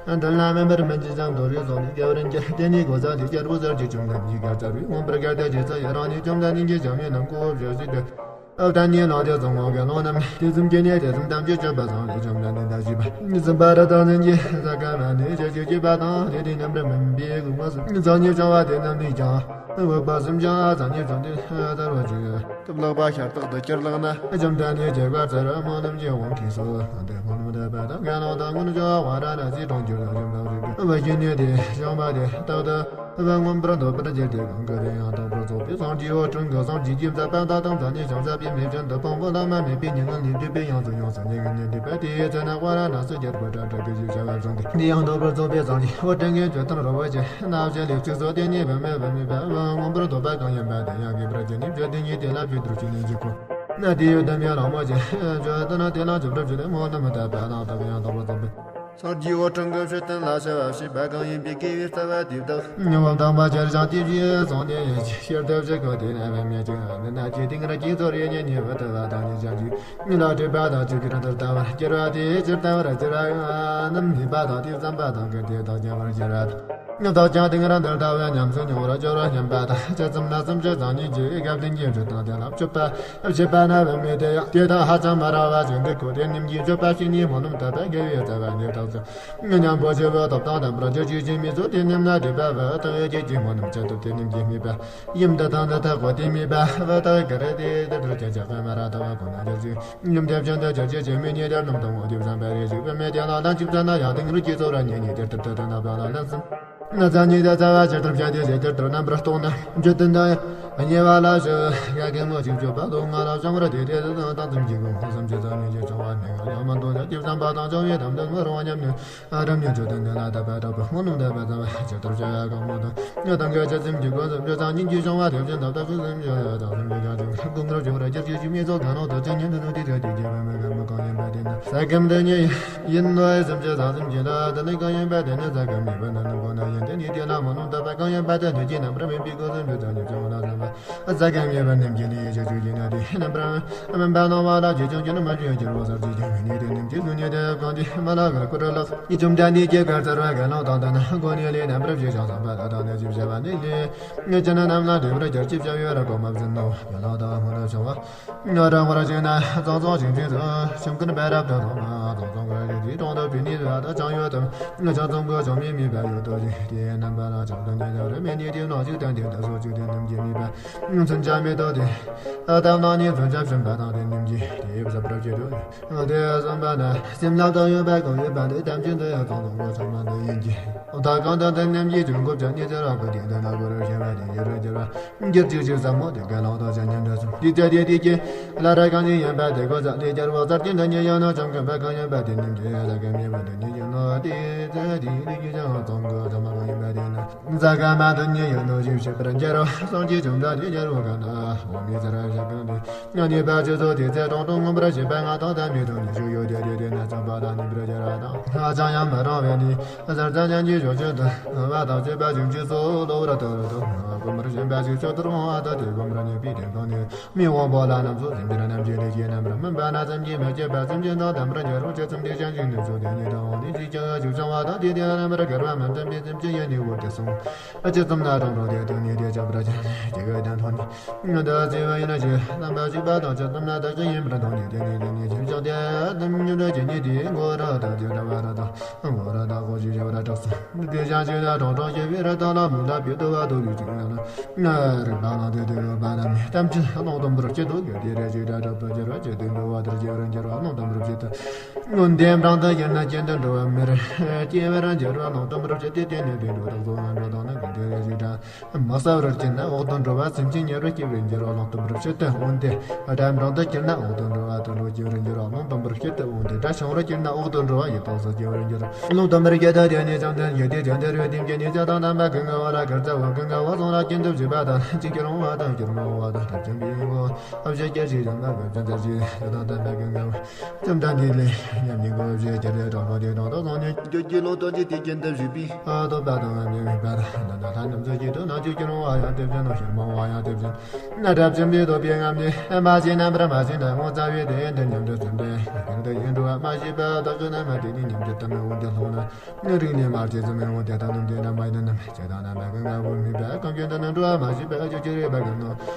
ནས། མདུན་ལ་མེ་འབར་མི་འཇིགས་ཤིང་རྡོ་རུས་སོགས་ནི་རྒྱབ་རིན་གྱི་དེ་ནི་གོ་ས་དེ་རྒྱལ་པོ་གསར་གྱི་བཅོམ་ལྡན་གྱི་གར་ཚར་བའི་མངོན་པར་དགའ་སྟེ་རྗེ་ས་ཡི་རང་ནི་བཅོམ་ལྡན་འདས་ཀྱི་ཞབས་ནི་ནམ་མཁོ་བོ་བཞག་ཞིག་ཏུ། ཨོ་ད་ནི་ལོག་སྟེ་བཟང་ངོ་གི་ལོང་རྣམས་དེ་ཙམ་གྱི་ནི་དེ་ཙམ་ཐམས་ཅད་སྤྱོད་པ་བཟང་ལས་བཅོམ་ལྡན་འདས་ཞེས་པ། ནི་ཙམ་པ་ར་དང་ནི་ཟ་ཀ་མ་ནི་ཅི་ཞིག་སྐྱེས་པ་དང་དེ་དེ་རྣམ་པར་སྨིན་པའི་དགུང་ལོ་གསུམ། བཟང་ཉིད་བྱུང་བ་དེ་རྣམས་ནི་ཀྱང་འོད་པ་གསུམ་ཀྱང་བཟང་ཉིད་བྱུང་སྟེ་དར་བ་ཅིག་སྟོབས་ལག་པ་ཤར་ཐག་ཏུ་ཁྱེར་ལག་ན་བཅོམ་ལྡན་འདས་རྒྱལ་བ་ཙར་བ་སྨོན་ལམ་གྱི་དབང་གིས་སོ། དེ་སྨོན་ལམ་འདེབས་པ་དང་དགེ་སློང་དང་ཀུན་སྦྱོར་བ་ར་ན་སི་གྲོང་ཁྱེར་དུ་བཅོམ་ལྡན་རིག་པའི་བ་ཞིག་ནི་དེ་བྱུང་བ་དེ་རྟག་ཏུ། བ་མངོན་པར་འདོད་པར་འགྱུར་ཏེ་གང་གི་དེ་ཡང་དག་པར་རྫོགས་པའི་སངས་རྒྱས་འོད་སྤྲིན་གྱི་སངས་རྒྱས་ཀྱི་མཛད་པ་དག་དང་མཛད་ནས་བྱང་ས་པའི་མེ་བཞིན་དུ་དཔང་པོ་ལ་མ་མེད་པའི་ཉིན་ལ་ལུས་འདྲེས་པའི་ཡང་དུ་ཡོངས་སུ་ཉེ་གི་ནི་འདུས་པ་དེའི་ཚེ་ན་ཝཱ་ར་ཎ་སི་རྒྱལ་པོ་ཏྲ་ཏྲ་གི་ཞིང་བྱ་བ་བཟུང་སྟེ། འདི་ཡང་དག་པར་རྫོགས་པའི་སངས་རྒྱས་འོད་སྤྲིན་གྱི་བརྗོད་དོན་རོལ་པ་ཅན་རྣམ་བཞི་ལས་ཚིག་སོགས་དེ་ཉིད་བུད་མེད་བུད་མེད་པ་བ་མངོན་པར་འདོད་པ་གང་ཡིན་པ་དེ་ཡང་དགེ་བར་བྱེད་ནི་བརྗོད་དེ་ཉིད་དེ་ལ་བྱེད་དུ་བྱེད་ནི་འཇུག་གོ། ན་དེའི་དམ་པའི་ལྷ་མོ་ཆེ་བརྗོད་དོན་དེ་ལ་འཇུག་པར་བྱེད་དེ་སྨོན་ལམ་བཏབ་པ་དང་དག་ཡང་དག་པར་རྫོགས་པའི། སངས་རྒྱས་འོད་སྤྲིན་གྱི་བཤད་དོན་ལ་བྱ་བ་བྱེད་པ་གང་ཡིན་པའི་དགེ་བའི་རྩ་བ་དེ་དག་ཉི་འོད་དང་པ་ཆེར་བྱང་སྟེ་བཞིན་སོང་ནས་ཤེར་ཐབས་ཤེས་ཁོ་དེ་ནས་བུད་མེད་ཅིག་ནི་ན་ཅི་དིང་ར་ཅི་ཚོར་ཡེ་ཉེ་ཉེ་བུ་དུ་བ་དང་ཉེ་ཞག་ཅིག་ཉི་ལ་སྒྲིབ་པ་དང་ཅི་གི་རང་དུ་ལྟ་བར་སྐྱེར་བ་དེའི་ཕྱིར་ལྟ་བར་སྐྱེར་བ་རྣམས་ནུས་པ་དང་དེ་བསམ་པ་དང་གི་དེ་དག་སྐྱེ་བར་སྐྱེར་བ་དང་། ཉི་ལྡོག་ཀྱང་དིང་ར་འདིར་ལྟ་བའི་ཉམས་སུ་མྱོང་བར་སྦྱོར་བ་སྙམ་པ་དང་ཇི་ཙམ་ན་སུམ་ཅུ་རྩ་གཉིས་ཀྱི་སྐབས་ལྡན་གྱི་རྒྱུ་དང་དེ་ལ་སྤྱོད་པ་བྱེད་པ་ན་བུད་མེད་དེ་ཡང་དེ་དག་ཧ་ཅང་མ་ར་བ་ཞིག་འདི་ཁོ་དེ་རྣམས་ཀྱིས་སྤྱོད་པ་ཞིག་ནི་སྨོན་ལམ་བཏབ་པའི་དགེ་བའི་རྩ་བ་འདི་དག་ཙམ། མཉམ་པོ་ཆེ་བའི་སྟོབས་དང་ལྡན་པར་གྱུར་ཅིག་ཅིག་མི་ཚོགས་དེ་རྣམས་ན་སྒྲིབ་པ་བུ་དག་ཡོད་ཀྱི་ཅིག་སྨོན་ལམ་བྱེད་སྟོབས་དེ་རྣམས་ཀྱིས་སྨྲས་པ། ཡུམ་དེ་དང་འདི་དག་གོ་དེ་སྨྲས་པ་བུ་དག་གི་རེ་དེ་དེ་ལྟར་ཁྱེད་ཅག་གི་མ་ར་དང་བ་ཁོ་ན་རྒྱལ་སྲིད་ཡུམ་དེ་བཞིན་དུ་ཁྱེད་ཀྱི་ཆེན་མོའི་ཉེ་དེར་རྣམ་དང་འོ་དེ་བཟང་པ་རེ་ཞིག་བུད་མེད་དེ་ལ་ལན་གཅིག་བཙལ་ན་ཡང་དེང་རུ་སྐྱེ་ཚོགས་ར་ཉེ་ཉེ་དེར་ཐུབ་ཐུབ་དང་ན་བ་ལ་ལན་གསུམ། ན་ཚ་ཉིད་དེ་རྩ་བ་ཇི་ལྟར་བྱ་དེ་ཞེས་དེ་ལྟར་རྣམ་པར་རྟོག་ན་རྒྱུ་དེ་འདི་ཉེ་བ་ལ་ཞུ་ཡ་གེ་མོ་ཅིག་སྤྱོད་པ་དང་ང་ལ་བྱང་བར་དེ་དེ་དང་དང་ཙམ་གྱི་གོ་ཧོ་བསམ་ཅི་ཙམ་ཉིད་ཀྱི་བྱུང་བ་ནི་ང་ཡང་མ་མཐོང་ཡ་སྐྱིད་བསམ་པ་དང་བྱང་བའི་དམ་དོན་མ་རུང་བ་སྙམ་ནས། ཨ་རམ་ཉོན་ཆོས་དང་ལྡན་ལ་དད་པ་དྲག་པོས་སྨོན་ལམ་འདེབས་པ་ཙམ་ཇི་ལྟར་བྱ་ཡ་གང་མོ་དང་། ཉོན་དང་གལ་ཆེ་སེམས་ཀྱི་སྒོ་ཙམ་བྱོས་ཙང་སྙིང་རྗེ་བྱུང་བ་དེ་བཞིན་དག་ལྟ་ཚུལ་སེམས་བྱ་ཡ་དང་སེམས་ཀྱི་ཀྱང་ཅིག་ཀུན་དགར་བྱུང་ར་ཅིར་ཅིག་ཅིག་མི་ཚོགས་གང་རུང་དུ་ཅི་ཉན་དུ་ནུ་དེ་ཚོད་དེ་རྒྱལ་བ་མི་དགར་མི་གང་ཡིན་པ་དེ་ནི་ས་ཀམ་དུ་ཉེ་ཡིན་ནོ་སེམས་ཅན་ཟང་སེམས་ཀྱི་ལ་དེ་ནི་གང་ཡིན་པ་དེ་ནི་ས་ཀམ་མེད་པ་ན་ནི་གོ་ན་ཡིན་དེ་ནི་དེ་ལ་སྨོན་ལམ་བཏབ་པ་གང་ཡིན་པ་དེ་ནི་ཅི་རྣམ་པར་སྨིན་པའི་སྒོ་ཙམ་དུ་ཙམ་ཉིད་བྱུང་ན་ཙམ་པ། ས་ག་ངེས་པར་རྣམས་ཀྱི་ནི་ཡེ་ཤེས་ཆོས་ཀྱི་རྣམ་པར་སྨིན་པ་སྣང་བ་ལ་རྗེས་བྱུང་གི་ནི་མ་བྱུང་གྱུར་པ་སར་གྱི་ཀྱང་ནི་དེ་རྣམས་ཀྱི་གཟུགས་ཉིད་དེ་གང་དེ་མ་ལ་གར་ཀུ་ར་ལགས་ཉིད་བཅོམ་ལྡན་འདས་ཀྱི་གར་ཚར་བ་ག་ལོང་དང་ལྡན་ན་སྒོ་ནས་ལས་རྣམ་པར་བཞེས་ཤིང་བསམ་པ་ལ་དང་ནས་ཅི་བྱ་བ་ནི་ལས་ངེས་ཅན་རྣམས་ལ་འདྲེ་བར་གྱུར་ཅི་བྱ་ཡོད་ར་གོ་མ་བཟུང་ནོ། ག་ལོང་དང་སྔོན་དུ་བྱུང་བ་ང་རང་བར་བྱས་ན་ཙོང་ཙོང་ཞིང་ཆེན་དུ་ཤིང་ཀུན་འབད་རབ་ཏུ་ལྷུང་ན་ཙོང་ཙོང་གི་རིགས་ཀྱི་གྲོང་དུ་བུད་ནི་ལ་དང་ཅང་ཡོད་དམ། ང་ཅང་ཙོང་གི་ཅང་མི་མི་འབད་ཡོད་དོ་ཞིང་དེའི་རྣམ་པ་ལ་ཅང་དང་ཉེ་དུ་རེ་མེད་ནི་དེ་ནང་ཞིག་ཏན་ཏན་དུ་སོ་ཅིག་དེ་རྣམས་ཀྱི་མི་འབད། མཚོན་བྱ་མེ་ཏོག་སྟེ། ཨ་ཏམ་ནང་ནས་མཚོན་བྱ་བྱིན་པ་དང་དེ་ནིམ་གྱིས་དེ་ཡིབ་ཟབ་རབ་ཀྱི་དུ། དེ་གསུམ་པ་ན་སེམས་ལ་བཏང་ཡོད་པ་གང་ཡོད་པ་འདི་ཐམས་ཅད་འདི་ཡང་ཚོགས་དང་སྒོ་ཚང་མ་འདི་ཡིན་གྱི། ཨོ་ད་གང་དང་དེ་ནིམ་གྱིས་བྱུང་དགོས་ཀྱང་ཉེ་ཆར་བ་གི་དེ་འདི་ན་གོ་རུ་ཤེས་པ་དེ་ཡོད་རུ་འགྱུར་བ། འགྱུར་ཅིག་ཅིག་ཟབ་མོ་དེ་ག་ལོག་ཏུ་བྱ་ཉམས་འདྲ་གསུམ་དེ་ཚེ་དེ་དེ་ཀྱི་བླ་ར་གང་ཞིག་ཡིན་པ་དེ་གོ་ས་ལས་སྦྱར་བ་གསར་གྱི་འདི་ཉིད་ཡང་ན་བྱང་གི་བ་གང་ཡིན་པ་དེ་ནིམ་གྱིས་ཡ་ལ་ག་མེད་པ་འདི་ཉིད་ཡིན་ནོ། དེ་ཚེ་དེ་ཡིན་ནི་ཀྱི་ཅང་ཚང་གི་ཚང་མ་གང་ཡིན་པ་དེ་ན། ས་ག་མ་དུ་ཉེ་ཡོད་ནོ་ཞིག་བྱེད་པར་འགྱུར་རོ། སངས་རྒྱས་བཅོམ་ལྡན་འདས་རྒྱལ་བུ་ག་ན་འོ་མི་ཟེར་བ་ཞིག་གང་དེ། ཉ་ནི་པ་ཅི་ཚོ་དེ་ཚེ་གྲོང་དུ་མངོན་པར་བྱེད་པ་ང་དང་ལྡན་མི་དང་ཉི་ཤུ་ཡོད་དེ་དེ་དེ་ན་ཚངས་པ་དང་ནི་པར་འགྱུར་བ་དང་ཧ་ཅང་ཡང་མི་རིང་བས་ནི་ཟར་ཙམ་ཡང་གྱི་ཞོ་ཆོད་དུ་བ་དང་བཅས་པ་ཅུང་ཅུ་སོ་ལོ་བར་དོ་རུ་དང་གོམ་པར་བྱེད་པ་ཞིག་ཆོད་དུ་རུང་བ་དང་དེ་གོམ་པར་ཉེ་པའི་དེ་གང་ནི། མི་དབང་པོ་ལ་རྣམས་སུ་སེམས་ཅན་རྣམས་ཀྱི་ལས་ཀྱི་རྣམ་པར་སྨིན་པ་ན་སེམས་ཀྱི་མི་སྐྱེད་པ་སེམས་ཅན་དང་ལྡན་པར་འགྱུར་རོ། ཅི་བསམ་དེ་ཅན་ཞིག་འདི་ཚོ་དེ་ཉིད་དུ་འོང་ནས་ཅི་ཀྱང་བྱུག་བྱང་བ་དང་དེ་དེ་རྣམ་པར་དགར་བ་མི་འཛིན་པའི་སེམས་ཅན་ཡིན་ནི་འོ་དེ་གསུངས། ཅི་བསམ་ན་གྲོང་དུ་དེ་དང་ཉིད་དེ་ཁྱབ་པར་ཀྱང་ཇི་ག་དང་མཐོང་ནས་ང་དང་བརྩེ་བ་ཡིན་ན་ཅི་བསམ་པ་ཞིག་པ་དང་ཅི་བསམ་ན་བདག་ཅི་ཡིན་པར་མཐོང་ནས་དེ་ནི་དེ་ནི་ཁྱིམ་བྱང་དེ་དམ་ཉུང་འདྲ་ཅི་ཉིད་དེ་མགོ་ར་དང་དེ་འདྲ་བ་ར་དང་མགོ་ར་དང་གོ་ཅི་བྱ་བ་ར་དྲག་སོང་། དེ་ཅང་ཅི་ན་གྲོང་གྲོང་ཞེས་པའི་ར་དང་ལ་མུ་ལ་བེ་དོ་བ་དོ་ལུས་ཅིག་ན་ན། རིག་པ་ལ་དེ་དེ་ཡོད་པ་རྣམས་ནི་ཐམས་ཅད་ཀློང་དུམ་བུར་སྐྱེ་དོ་གི་དེ་རེ་ཞིག་སྒྲ་གྲགས་པར་འགྱུར་བ་ཇི་ལྟར་འགྲོ་བ་ལྟར་སྐྱེ་བར་འགྱུར་བ་ཀློང་དུམ་བུར་སྐྱེ་དོ། སྔོན་དེ་འབྲང་དུ་ཡིན་ན་སྐྱེ་འདི་འགྲོ་བ་མིར་སྐྱེ་བར་འགྱུར་བ་ཀློང་དུམ་བུར་སྐྱེ་དེ་དེ་ནི་དེ་འགྲོ་དག་བཟོ་བ་འགྲོ་དང་ནི་གི་དེ་རེ་ཞིག་སྒྲ་མ་ས་བར་སྐྱེ་ན་འོག་ཏུ་འགྲོ་བ་སེམས་ཅན་ཉེ་བར་སྐྱེ་བར་འགྱུར་བ་ཀློང་དུམ་བུར་སྐྱེ་དེ། འོན་ཏེ་སྒྲ་འབྲང་དུ་སྐྱེ་ན་འོག་ཏུ་འགྲོ་བ་དུ་འགྲོ་སྐྱེ་བར་འགྱུར་བ་ཀློང་དུམ་བུར་སྐྱེ་དེ། འོན་ཏེ་སྒྲ་བྱང་བར་སྐྱེ་ན་འོག་ཏུ་འགྲོ་བ་ཡི་དྭགས་སུ་སྐྱེ་བར་འགྱུར་ཀློང་དུམ་བུར་སྐྱེ་དེ། དེ་ནི་བྱང་དེ་ཡོད་དེ་བྱང་དེ་རུ་དེ་སྐྱེ་ནི་ཅག་དང་རྣམ་པ་ཀུན་དགའ་བ་ལ་གར་ཚ་བ་ཀུན་དགའ་བ་སོང་ལ་སྐྱེ་འདུ་བྱེད་པ་དང་ཅི་སྐྱེ་རུང་བ་དང་སྐྱེ་མི་རུང་བ་དང་སྐྱེ་བྱེད་པའི་ངོ་ཨ་བྱེད་སྐྱེ་ཞིག་ཡང་ན་བ་བྱང་དེ་ཞིག་དེ་དང་རྣམ་པ་ཀུན་དགའ་བ། བཅོམ་ལྡན་འདས་ལས་ཉམས་ཉིད་སྒོ་བཞི་དེ་ལས་དྲག་པོ་དེ་དང་དུ་སོང་ནས་རྒྱུ་རྒྱུ་ལོ་ཏོ་ཅི་དེ་སྐྱེ་འདུ་བྱེད་པའི་ཨ་ཐོབ་པ་དང་ངམ་ཉེ་བའི་བར་ད་ལྟ་ལྷ་རྣམས་སུ་སྐྱེ་དུ་ན་ཆོས་ཀྱི་རུང་བ་ཡང་དེ་བཞིན་ནོ། ཤེར་མ་བ་ཡང་དེ་བཞིན་ན་དྲག་ཅིང་མི་ཐོབ་པའི་ངམ་ཉེ་མ་ཤེས་རྣམ་པར་མ་ཤེས་ན་ངོ་ཚ་བའི་དེ་འདི་ཉམས་དུ་ཚུལ་འདི་ཀུན་ཏུ་ཡིན་འགྲོ་བ་མ་ཤེས་པ་བདག་གི་རྣམ་མ་དེ་ནི་ཉམས་ཀྱི་དམ་མི་འོང་དེ་ལྷུང་ན། རིགས་ནི་མ་སྐྱེས་སུ་མི་འོང་དེ་དང་ནི་དེ་རྣམ་མ་ཡིན་ནམ། ཇི་ལྟར་རྣམ་པ་ཀུན་དགའ་བོ་མིན་པ་ཀུན་གྱི་དོན་ནི་འགྲོ་བ་མ་ཤེས་པ་ཁྱོད་ཀྱི་རིག་པ་ཀུན་ནོ།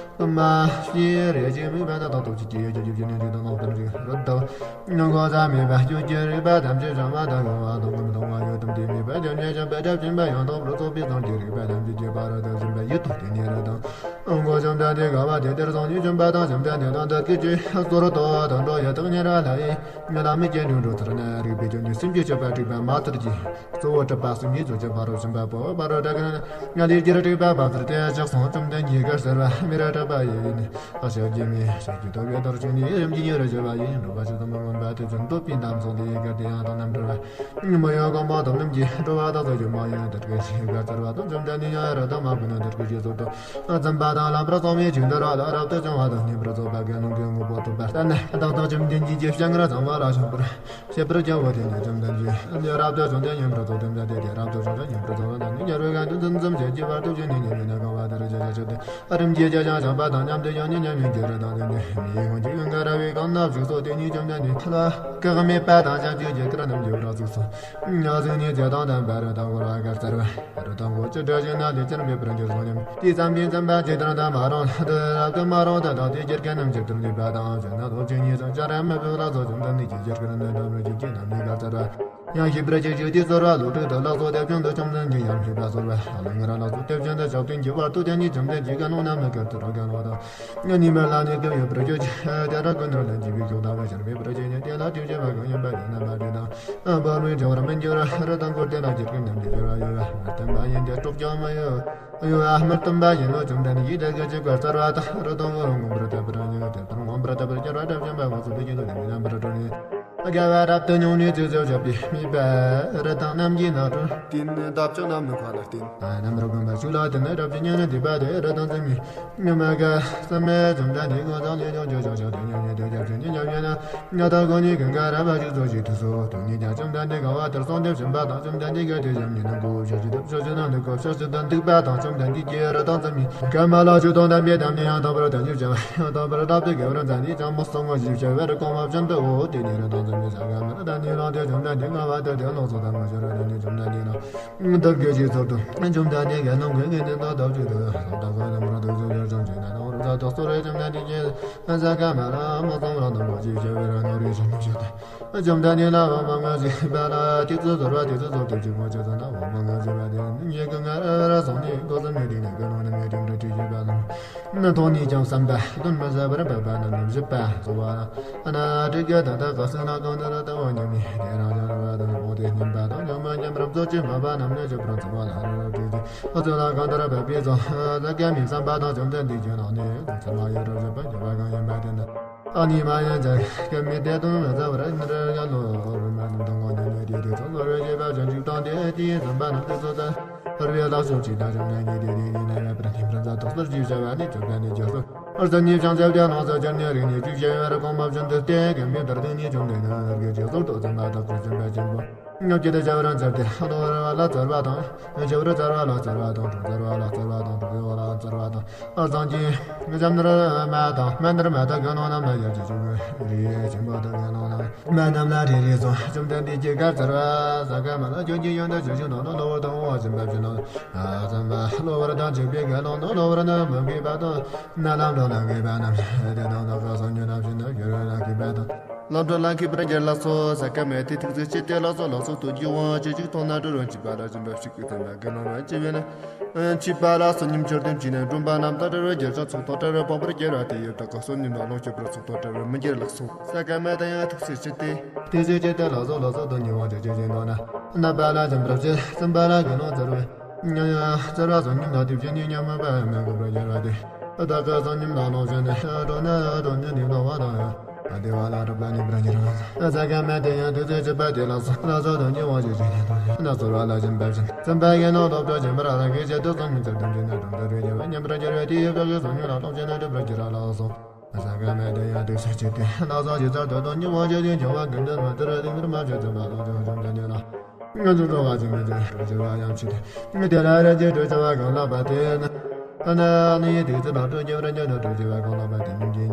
མ་ཤེས་རེ་ཅིག་མིན་པ་ན་དང་ཐོབ་ཅིག་གིས་ཡོད་ཀྱི་ཡོད་ཀྱི་ནི་འདི་དང་ལོག་ཙམ་ཞིག་རུ་དོ། གོ་ས་མེད་པ་ཁྱོད་ཀྱི་རིག་པ་ཐམས་ཅད་བྱང་བ་དང་གང་བ་དང་གང་མི་མཐོང་བ་ཡོད་དམ་དེ་མེད་པ་དེ་ནས་བྱང་བ་དགྲ་བཅོམ་པ་ཡང་དག་པར་རྫོགས་པའི་སངས་རྒྱས་རིག་པ་ཐམས་ཅད་ཀྱི་ཕ་རོལ་ཏུ་ཕྱིན་པ་ཡིད་དུ་དེ་ནས་ར་དང་། གོ་བཅོམ་ལྡན་འདས་དགའ་བ་དེ་དེར་སོང་ནས་བྱོན་པ་དང་བཅོམ་ལྡན་འདས་དང་འདི་སྐད་ཅེས་སོར་དོ་དང་འགྲོ་ཡ་དང་ཉེ་ར་ལ་ཡིན། ང་ལ་མི་སྐྱེ་འགྲོ་འགྲོ་ཚར་ན་རིག་པའི་ཆོས་ནི་སེམས་ཀྱི་སྤྱོད་པ་དྲུག་པ་མ་ཚར་གྱི། གཙོ་བོ་གྲུབ་པ་གསུམ་ཉིད་ཚོགས་ཀྱི་ཕ་རོལ་ཕྱིན་པ་པོ་ཕ་རོལ་ཏུ་ཕྱིན་ན་ང་ལས་ཀྱི་ར་དྲུག་པ་བབ་ཚར་ཏེ་ལྕགས་སོང་བཅོམ་ལྡན་གྱིས་གར་ཟེར་བ་མི་ར་གྲགས་པ་ཡིན། ཨ་ཤ་རྒྱལ་མི་ཤ་ཀྱི་ཐོབ་པའི་དོར་ཆུང་ནི་རིམ་གྱིས་ཉེ་རུ་བྱེད་པ་ཡིན། འགྲོ་བ་ཇི་ཙམ་མི་མངོན་པ་དེ་ཙམ་འདོད་པའི་འདམ་སོང་དེ་ཡི་གར་དེ་ཡང་དང་རྣམ་བྲལ་བ། མི་ཡོང་གོང་མ་དང་ལམ་གྱི་འགྲོ་བ་དག་ཏུ་སྒྱུ་མ་ཡིན་དེར་གི་ཞིག་གར་ཚར་བ་དང་བཅོམ་ལྡན་ནི་ཡང་ར་དང་མ་བུ་ནི་དེར་གི་ཞིག་སོ་དང་ཙམ་པ་དང་ལམ་པར་སོང་བའི་ཆོས་འདི་ར་ལ་རབ་ཏུ་བྱུང་བ་དང་ཉན་པར་རྫོགས་པ་གི་ལུང་གི་དངོས་པོ་ཐོབ་པར་ལྟར་ན་བདག་དང་བཅོམ་ལྡན་འདས་ཀྱི་སྤྱན་སྔར་ཚང་བ་ལ་བྱུང་བར། ཞེས་པར་སྐྱེ་བོ་དེ་ནི་བཅོམ་ལྡན་འདས་ལས་རབ་ཏུ་བྱུང་སྟེ་ཉན་པར་རྫོགས་ཏེ་འདས་ཏེ་རབ་ཏུ་བྱུང་སྟེ་ཉན་པར་རྫོགས་པ་དང་ཉན་རུ་གང་དུ་འཛིན་འཛིན་བྱེད་ཀྱི་བར་དུ་བྱོན་ནས་ཉན་པའི་ན་གང་བ་དེར་བྱ་བྱ་ཆོད་དེ། རིམ་གྱིས་ཀྱང་བྱང་པ་དང་མཉམ་དུ་ཡང་ནི་མཉམ་མིན་གྱི་རི་དང་ལྡན་ཏེ་མི་ཡི་ངང་གིས་ཀུན་དགའ་ར་བའི་གང་ན་བཞུགས་སོ། དེ་ནས་བཅོམ་ལྡན་འདས་ལ་བཀག་མེད་པ་དང་ཞབས་ཀྱི་རྒྱུད་དཀར་རྣམས་ཀྱི་བར་གཟིགས་སོ། གཟིགས་ནས་ཚེ་དང་ལྡན་པ་རི་དྭགས་འཁོར་བ་དགའ་སྟེར་བ། རི་དྭགས་འཁོར་ཅི་འདྲ་ཞིག་ན་ལས་ཅན་མེད་པར་འགྱུར་སོང་སྙམ། དེ་ཙམ་གྱིས་བཅོམ་པ་ཇི་ལྟར་འདས་མ་རུངས་ལྟར་རབ་ཏུ་མ་རུངས་ལྟར་དང་དེའི་རྒྱུད་དཀར་རྣམས་ཇི་ལྟར་འདུས་པ་དང་བཞིན་ན་ལྷོ་ཕྱོགས་ཉིད་སུ་ཅང་ར་མི་འབབ་ལ་སོགས་བཅོམ་ལྡན་འདས་ཀྱི་རྒྱུད་དཀར་རྣམས་དང་རིགས་ཀྱི་རྣམ་སྨིན་དགའ་སྟེར་བ། ཡང་ཤེས་པར་གྱིས་ཆོས་དེ་གསོལ་བ་ལོ་དྲུག་ཏུ་ལགས་སོ། དེ་བཞིན་དུ་བཅོམ་ལྡན་འདས་ཡང་སྨྲས་པ་གསོལ་བ་ལོ་ལྔ་ར་ལགས་སོ། དེ་བཞིན་དུ་ཕྱོགས་བདུན་གྱི་བར་དུ་དེ་ནས་བཅོམ་ལྡན་འདས་གང་རུང་ན་མི་དགར་དུ་ར་གང་རུང་དང་། ཉི་མ་ལ་ནི་སྐབས་ཡོད་པར་གྱུར་ཅིག་དེ་ར་ཀུན་ནས་ལན་གྱིས་པའི་ཕྱོགས་དག་པ་ཤར་མེད་པར་བྱས་ནས་དེ་ལ་དུས་བྱེད་པ་གང་ཡིན་པ་དེ་རྣམ་པ་དེ་དང་། བར་མའི་འབྱོར་མི་འགྱུར་རི་དྭགས་འཁོར་དེ་ལ་རྒྱུད་ཀྱི་རྣམ་འགྱུར་འགྱུར་བ་ཡོད་པ་མི་བསྟན་པ་ཡིན་ཏེ་སྲོག་ཀྱང་མི་ཡོད། ཡོད་པ་མི་བསྟན་པ་ཡིན་ནོ། བཅོམ་ལྡན་འདས་དགའ་བྱེད་པར་སྩལ་བ་དང་རི་དྭགས་འཁོར་མངོན་པར་དད་པར་མྱོང་དད་པར་མངོན་པར་དད་པར་འགྱུར་བ་དགྲ་བཅོམ་པ་དངོས་སུ་བདེ་སྐྱིད་དུ་ལྡན་པའི་རྣམ་པར་གྲོལ་ནས། དགའ་བ་རབ་ཏུ་མྱོང་ནས་ཚིག་རྩུབ་སྤྱོད་པའི་སྨད་པ་རི་དྭགས་རྣམས་ཀྱིས་ན་སྤྲུལ། དེ་ནི་འདབ་ཆགས་རྣམས་ནི་མཁའ་ལ་བསྟན། རྣམ་རོལ་གོམ་པ་ཤུགས་ལ་བསྟན་ནས་རབ་ཀྱི་སྙན་ནས་འདུས་པ་དེ་རི་དྭགས་འཛིན་མའི་ཉི་མ་ག་ས་མེད་བཅོམ་ལྡན་འདས་ཀུན་བཟང་ལས་ཀྱང་ཆོས་ཕྱོགས་ཆོས་དེ་ཉམས་ཉེས་དེ་རྒྱབ་ཆེན་གྱི་ཉམས་ཉེས་ན། ཉ་ཐག་གོ་ནི་ཀུན་དགའ་ར་བ་ཞིག་ཚོ་ཞིག་ཐུགས་སོ་དུ་ཉིད་ཀྱང་བཅོམ་ལྡན་འདས་གང་བ་དེར་སོང་སྟེ་བྱོན་པ་དང་བཅོམ་ལྡན་འདས་ཀྱིས་དེ་ཉམས་ཉེས་ན་གོ་ཕྱོགས་ཞིག་ཏུ་ཕྱོགས་ཞིག་ཏུ་འདུག་གོ་ཕྱོགས་ཞིག་ཏུ་འདུག་པ་དང་བཅོམ་ལྡན་འདས་ཀྱིས་རི་དྭགས་འཛིན་མའི་ག་མ་ལ་ཆོས་དང་ལྡན་པའི་དམ་ནི་ཡང་དག་པར་ཐོས་ནས་བྱ་བ་ཡང་དག་པར་བསླབ་སྟེ་དགེ་བར་མཛད་ནས་ཀྱང་མི་གསང་ངོ་ཞེས་བྱ་བར་དགོངས་པ་བཞིན་དུ་འོ་དེ་ནས་རི་དྭགས་འཛིན་མའི་ས་ག་མར་ད་ནི་ལངས་ཏེ་བཅོམ་ལྡན་འདས་གང་བ་དེར་དེ་ལོགས་སུ་ཐལ་མོ་སྦྱར་བ་དེ་ནས་བཅོམ་ལྡན་འདས་ལ། བདག་གིས་ཅི་ཚོར་དུ། བཅོམ་ལྡན་འདས་ཀྱིས་ནམ་མཁའི་གནས་དང་ལྟ་བཅུག་ཏུ། ལྟ་བ་ནམ་ར་དུག་སོ་ཡར་བྱང་ཆུབ་ན་དང་རུ་ས་དོག་སོ་རེ་བཅོམ་ལྡན་འདས་ཀྱིས། ས་ག་མ་ར་མ་གསང་ར་དང་པོ་ཅི་བྱ་བའི་ར་ནོ་རེ་བྱང་ཆུབ་ཏུ། བཅོམ་ལྡན་འདས་ལ་འོ་མ་ང་ཞེས་པ་ལ་དེ་ཚོ་ཚོར་བ་དེ་ཚོ་ཚོར་ཏེ་ཅི་མ་བྱ་ས་ན་འོ་མ་ང་ཞེས་པ་དེ་ཉེ་གི་ང་ར་ར་སོང་ནས་གོ་ས་མི་དེ་ནས་གི་ནོ་ནི་མི་དེ་འདྲ་ཅི་བྱེད་པ་ལ། ན་མཐོང་ནས་ཀྱང་བསམ་པ་གཏོང་མི་ཟ་བར་འབད་པ་རྣམས་ལ་བཞེད་པ་སོགས་པ། ཨ་ན་དྲུག་གི་ད་ལྟ་ག་སེང་ན་གང་ན་ལྟ་བ་ཉམས་ནས་དེ་རང་སྦྱོར་བ་དང་འོང་སྟེ་སྙམ་པ་དང་སྦྱོར་མ་སྙམ་པར་རྫོགས་ཀྱི་འབད་པ་རྣམས་ལ་བཞེད་པར་འཚལ་བ་ལ་རོ་རོ་བྲིས་ཏེ། ཨ་ཚོ་ལ་གང་ལྟར་འབད་པའི་ཚོགས་ཟ་སྐད་མི་བསམ་པ་དང་བཅོམ་ལྡན་འདས་ཀྱི་ནང་ནས་ཚད་མ་ཡོད་རབ་བཞེད་པ་བརྒྱ་པ་གང་ཡིན་པ་དེ་ནི། ཨ་ནི་མ་ཡང་ཅག་སྐད་མི་དེ་དང་མི་ཟ་བར་ནི་ར་ཡ་ལོ་རུ་མ་དང་དང་གོང་ནས་ནས་དེ་དེ་ཚོགས་ལོ་རེ་བཞེད་པ་ཅན་ཅིག་དང་དེ་དེའི་བསམ་པ་རྣམས་དེ་ཚོ་ལྟར། བར་བའི་ལག་ཤོག་ཅིག་དང་བཅོམ་ལྡན་འདས་དེ་དེ་ནས་ན་བའི་པར་ཐིམ་པར་མཛད་དུ་གསོལ་ཞེས་བྱ་བ་ནི་བཅོམ་ལྡན་འདས་ཀྱིས་གསུངས། ཨོ་རྩ་ཉིད་ཕྱག་འཚལ་ཏེ་ལོངས་སུ་གྱུར་ནས་རིགས་ནི་བཅུ་བྱས་པར་གོང་མ་བཞིན་དུ་སྟེ། མཁན་པོའི་མདོར་བསྡུས་ནི་བཅོམ་ལྡན་འདས་རྣམས་ཀྱི་རྗེས་སུ་ཏོག་ཙམ་མ་དག་པར་སེམས་དཔའ་ཆེན་པོ་ཉོབ་ཀྱི་དེ་བྱ་བ་རང་མཚར་ཏེ་གློ་བུར་བ་ལ་མཚར་བ་དང་། ཆེ་བུར་མཚར་བ་ལ་མཚར་བ་དང་། གྲང་མཚར་བ་ལ་མཚར་བ་དང་། དྲོ་བའི་འོག་ལ་མཚར་བ་དང་། ཨོ་རྩ་ཉིད་འཇམ་ནོར་མ་དང་དམན་ནོར་མ་དག་དགེ་སློང་རྣམས་ལ་ཡར་གྱི་བཅུ་དགུ་རིགས་ཆེན་པོ་དག་དགེ་སློང་རྣམས། མ་རྣམས་ལ་རེ་རེ་སོ་བཅོམ་ལྡན་འདས་ཀྱིས་བཀའ་སྩལ་པ། ས་ག་མ་ལ་ཁྱོད་ཀྱི་ཡོན་ཏན་ཇི་བཞིན་དང་ནི་གློ་བུར་དུ་འོང་བ་བཞིན་པ་བཞིན་ནོ། ཨ་ཙམ་པ་གློ་བུར་དང་འཇིགས་པའི་དགེ་སློང་ནི་གློ་བུར་ནི་མི་དགོས་པ་དང་། ན་ལམ་འགྲོ་ལ་དགོས་པ་རྣམས་དེ་དང་དག་ག་སང་ཉོན་རབ་བཞིན་དུ་གྱུར་ལ་དགོས་པ་དང་། ལམ་འགྲོ་ལ་མཁས་པར་འགྱུར་ལགས་སོ། ས་ག་མ་དེ་ཐུགས་རྗེ་ཆེ་སྟེ་ལགས་སོ་ལགས་སོ་དོན་གྱི་དབང་ཅི་ཞིག་མཐོང་ན་དྲི་རོ་འཇིགས་པ་ལ་བཞིན་པ་ཞིག་གི་དོན་ལ་དགེ་སློང་རྣམས་ཅི་བས་ན། འཆི་བ་ལ་བསོད་སྙོམས་མཆོད་རྟེན་བྱས་ནས་སྒྲོམ་པ་རྣམས་དང་བྲལ་བར་གྱུར་ཅིང་ཚོགས་དང་བྲལ་བར་སྤངས་པར་གྱུར་པ་དེ་ཡི་བདག་གི་བསོད་སྙོམས་དང་ལོངས་སྤྱོད་པར་ཚོགས་དང་བྲལ་བར་མི་འགྱུར་ལགས་སོ། ས་ག་མ་དེ་ཡང་ཐུགས་སུ་ཆུད་དེ། དེ་ཚེ་ཅི་སྟེ་ལགས་སོ་ལགས་སོ་དོན་གྱི་དབང་ཕྱུག་ཆོས་ཀྱི་མདོ་ན། རྣམ་པ་ལ་བྱིན་པར་བྱེད་སེམས་པ་ལ་དགེ་སློང་བཙལ་བས། སེམས་པ་བསོད་སྙོམས་དང་དེ་བཞིན་ཉིད་མཉམ་མོས་པ་ཡང་མི་དགོས་པར་གྱུར་པ་དེ། བདག་གི་བསོད་སྙོམས་དང་ལོངས་སྤྱོད་ནི། གྲོགས་ནི་གྲོགས་ནི་ནི་ལོང་བ་དང་། བདེ་བ་ལ་སྒྲུབ་པ་ནི་པྲ་ཉི་རོ། ས་ག་མ་དེ་ཡང་དུས་ཚོད་གཅིག་པ་དེ་ལ་སོགས་ལ་སོགས་དང་ཉེ་བར་ཞིག་ཅིག་ནི་དང་ན་ཚོར་བ་ལ་སྦྱིན་པ་བཞིན། སེམས་དཔའ་ཡིན་ནོ་ལོབ་ཏོ་སྦྱིན་པར་རང་གིས་བྱེད་དུ་སོང་ཉིན་ཚར་དུ་འབྱིན་ན་གྲོང་དུ་རེ་བྱ་བ་མཉམ་པར་འགྱུར་བའི་དེའི་བདག་གི་སོང་ཉིན་ལ་ལོངས་སྤྱོད་ན་སྒྲུབ་པར་འགྱུར་ར་ལ་སོགས། ས་ག་མ་དེ་ཡང་དུས་ཚོད་གཅིག་སྟེ་ལ་སོགས་ཞིག་ཚར་དུ་དང་ཉེ་བར་ཞིག་ཅིག་འབྱུང་བ་ཀུན་ཏུ་མ་དུ་ར་དེ་མིར་མ་བྱེད་ཚུལ་མ་ལོངས་སྤྱོད་འབྱུང་དུ་ཉེ་ལ། ང་ཚོ་འགྲོ་བ་ཅན་གྱི་ཆོས་སྒྲུབ་བྱ་བ་ཡང་ཆེ་སྟེ། དེ་ལ་རེ་ཅིག་སྒྲུབ་བྱ་བ་གང་ལགས་པ་དེ་ནི། ཨ་ན་ནི་དེ་ཚེ་ལ་སྤྲོ་སྐྱེ་བར་འགྱུར་ན་སྒྲུབ་བྱ་བ་གང་ལགས་པ་དེ་ཉིད་ཀྱིས་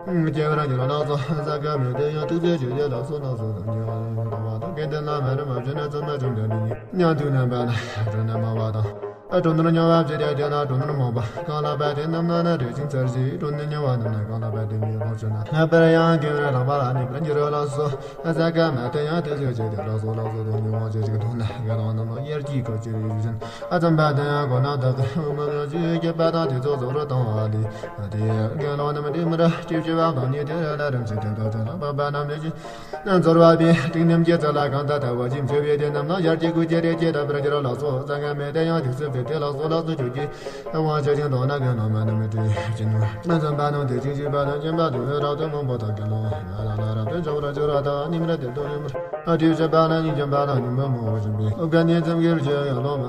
ཉམས། སྐྱེ་བར་འགྱུར་ལ་སོགས་ས་ག་མེད་དེ་ཡང་ཐུགས་རྗེ་ཆེ་སྟེ་ལགས་སོ་ལགས་སོ་དང་ཉེ་བར་ཡང་དང་བ་དང་སྐལ་ལྡན་ལ་མ་རེ་མ་བྱོན་ན་ཚང་མ་བྱོན་དོན་འདི་ཉིད་ཉམས་དུས་རྣམ་པ་ལ་སྤྲོ་ན་མང་བ་དང་། ཨ་སྤྲོ་ནོར་ཉུང་བ་བྱེད་དེ་དེ་ལ་སྤྲོ་ནོར་མང་བ་གང་ལགས་པ་དེ་རྣམས་ན་ན་རེ་ཅིང་ཚར་ཞིག་སྤྲོ་ནི་ཉུང་བ་རྣམས་ན་གང་ལགས་པ་དེ་ཉིད་ལོངས་སྤྱོད་ན་ལྷག་པར་ཡང་དགེ་བའི་ལག་པ་ལ་གནས་པར་འགྱུར་རོ་ལགས་སོ། ས་ག་མ་དེ་ཡང་དེ་ཚོས་བྱས་ཏེ་ལགས་སོ་ལགས་སོ་དང་ཉུང་བ་བྱེད་ཅིག་མཐོང་ན་དགེ་སློང་རྣམས་ལ་དབྱར་གྱི་གོ་ཆེར་ཡིད་བཞིན་ཨ་ཙམ་པ་དེ་ཡང་གོ་ན་བདག་གི་དབུ་མ་ལ་ཞུ་སྐྱེད་པ་དང་དེ་ཚོ་བཟོ་རུ་བཏང་བ་ལས་དེ་དགེ་སློང་རྣམས་དེ་མི་ར་སྐྱེ་བྱེད་པ་དང་ནི་དེ་ལ་རིམ་བཞིན་དེ་དག་ཅན་ལ་བབ་པ་རྣམས་ལས་ཀྱི། ཚོར་བ་པའི་དྲིང་ནམ་གྱི་ཚལ་ལ་གང་དག་ལྟ་བུ་ཅིག་འཚོ་བའི་དེ་རྣམས་ལ་ཡར་གྱི་ཀུ་ཅི་རེ་ཅི་ལྟ་བུར་གྱུར་ལགས་སོ། ས་ག་མེད་དེ་ཡང་དུས་སུ་ཕེབས་ཏེ་ལགས་སོ་ལགས་སོ་ཁྱོད་ཀྱིས་དབང་ཆ་ཅན་དང་ན་གི་ནང་མ་ནི་མི་དྲི་ཅི་ནུ་ན་འཛོམས་པ་ནང་དེ་ཅིག་ཞུས་པ་དང་སྦྱིན་པ་དུ་རབ་ཏུ་མང་པོ་དག་གི་ལོང་ལ་ལ་ལ་རབ་ཏུ་འཇོག་ར་འཇོག་ར་དང་ཉིམ་ར་དེ་དུ་ཉིམ་ར་དུས་ཞིག་པ་ན་ཉིན་རྒྱུན་པ་དང་ཉིན་མོ་མོ་བཞིན་པའི་ཨོ་ག་ནི་ཙམ་གྱི་རྒྱུ་ཡང་ལོང་མ་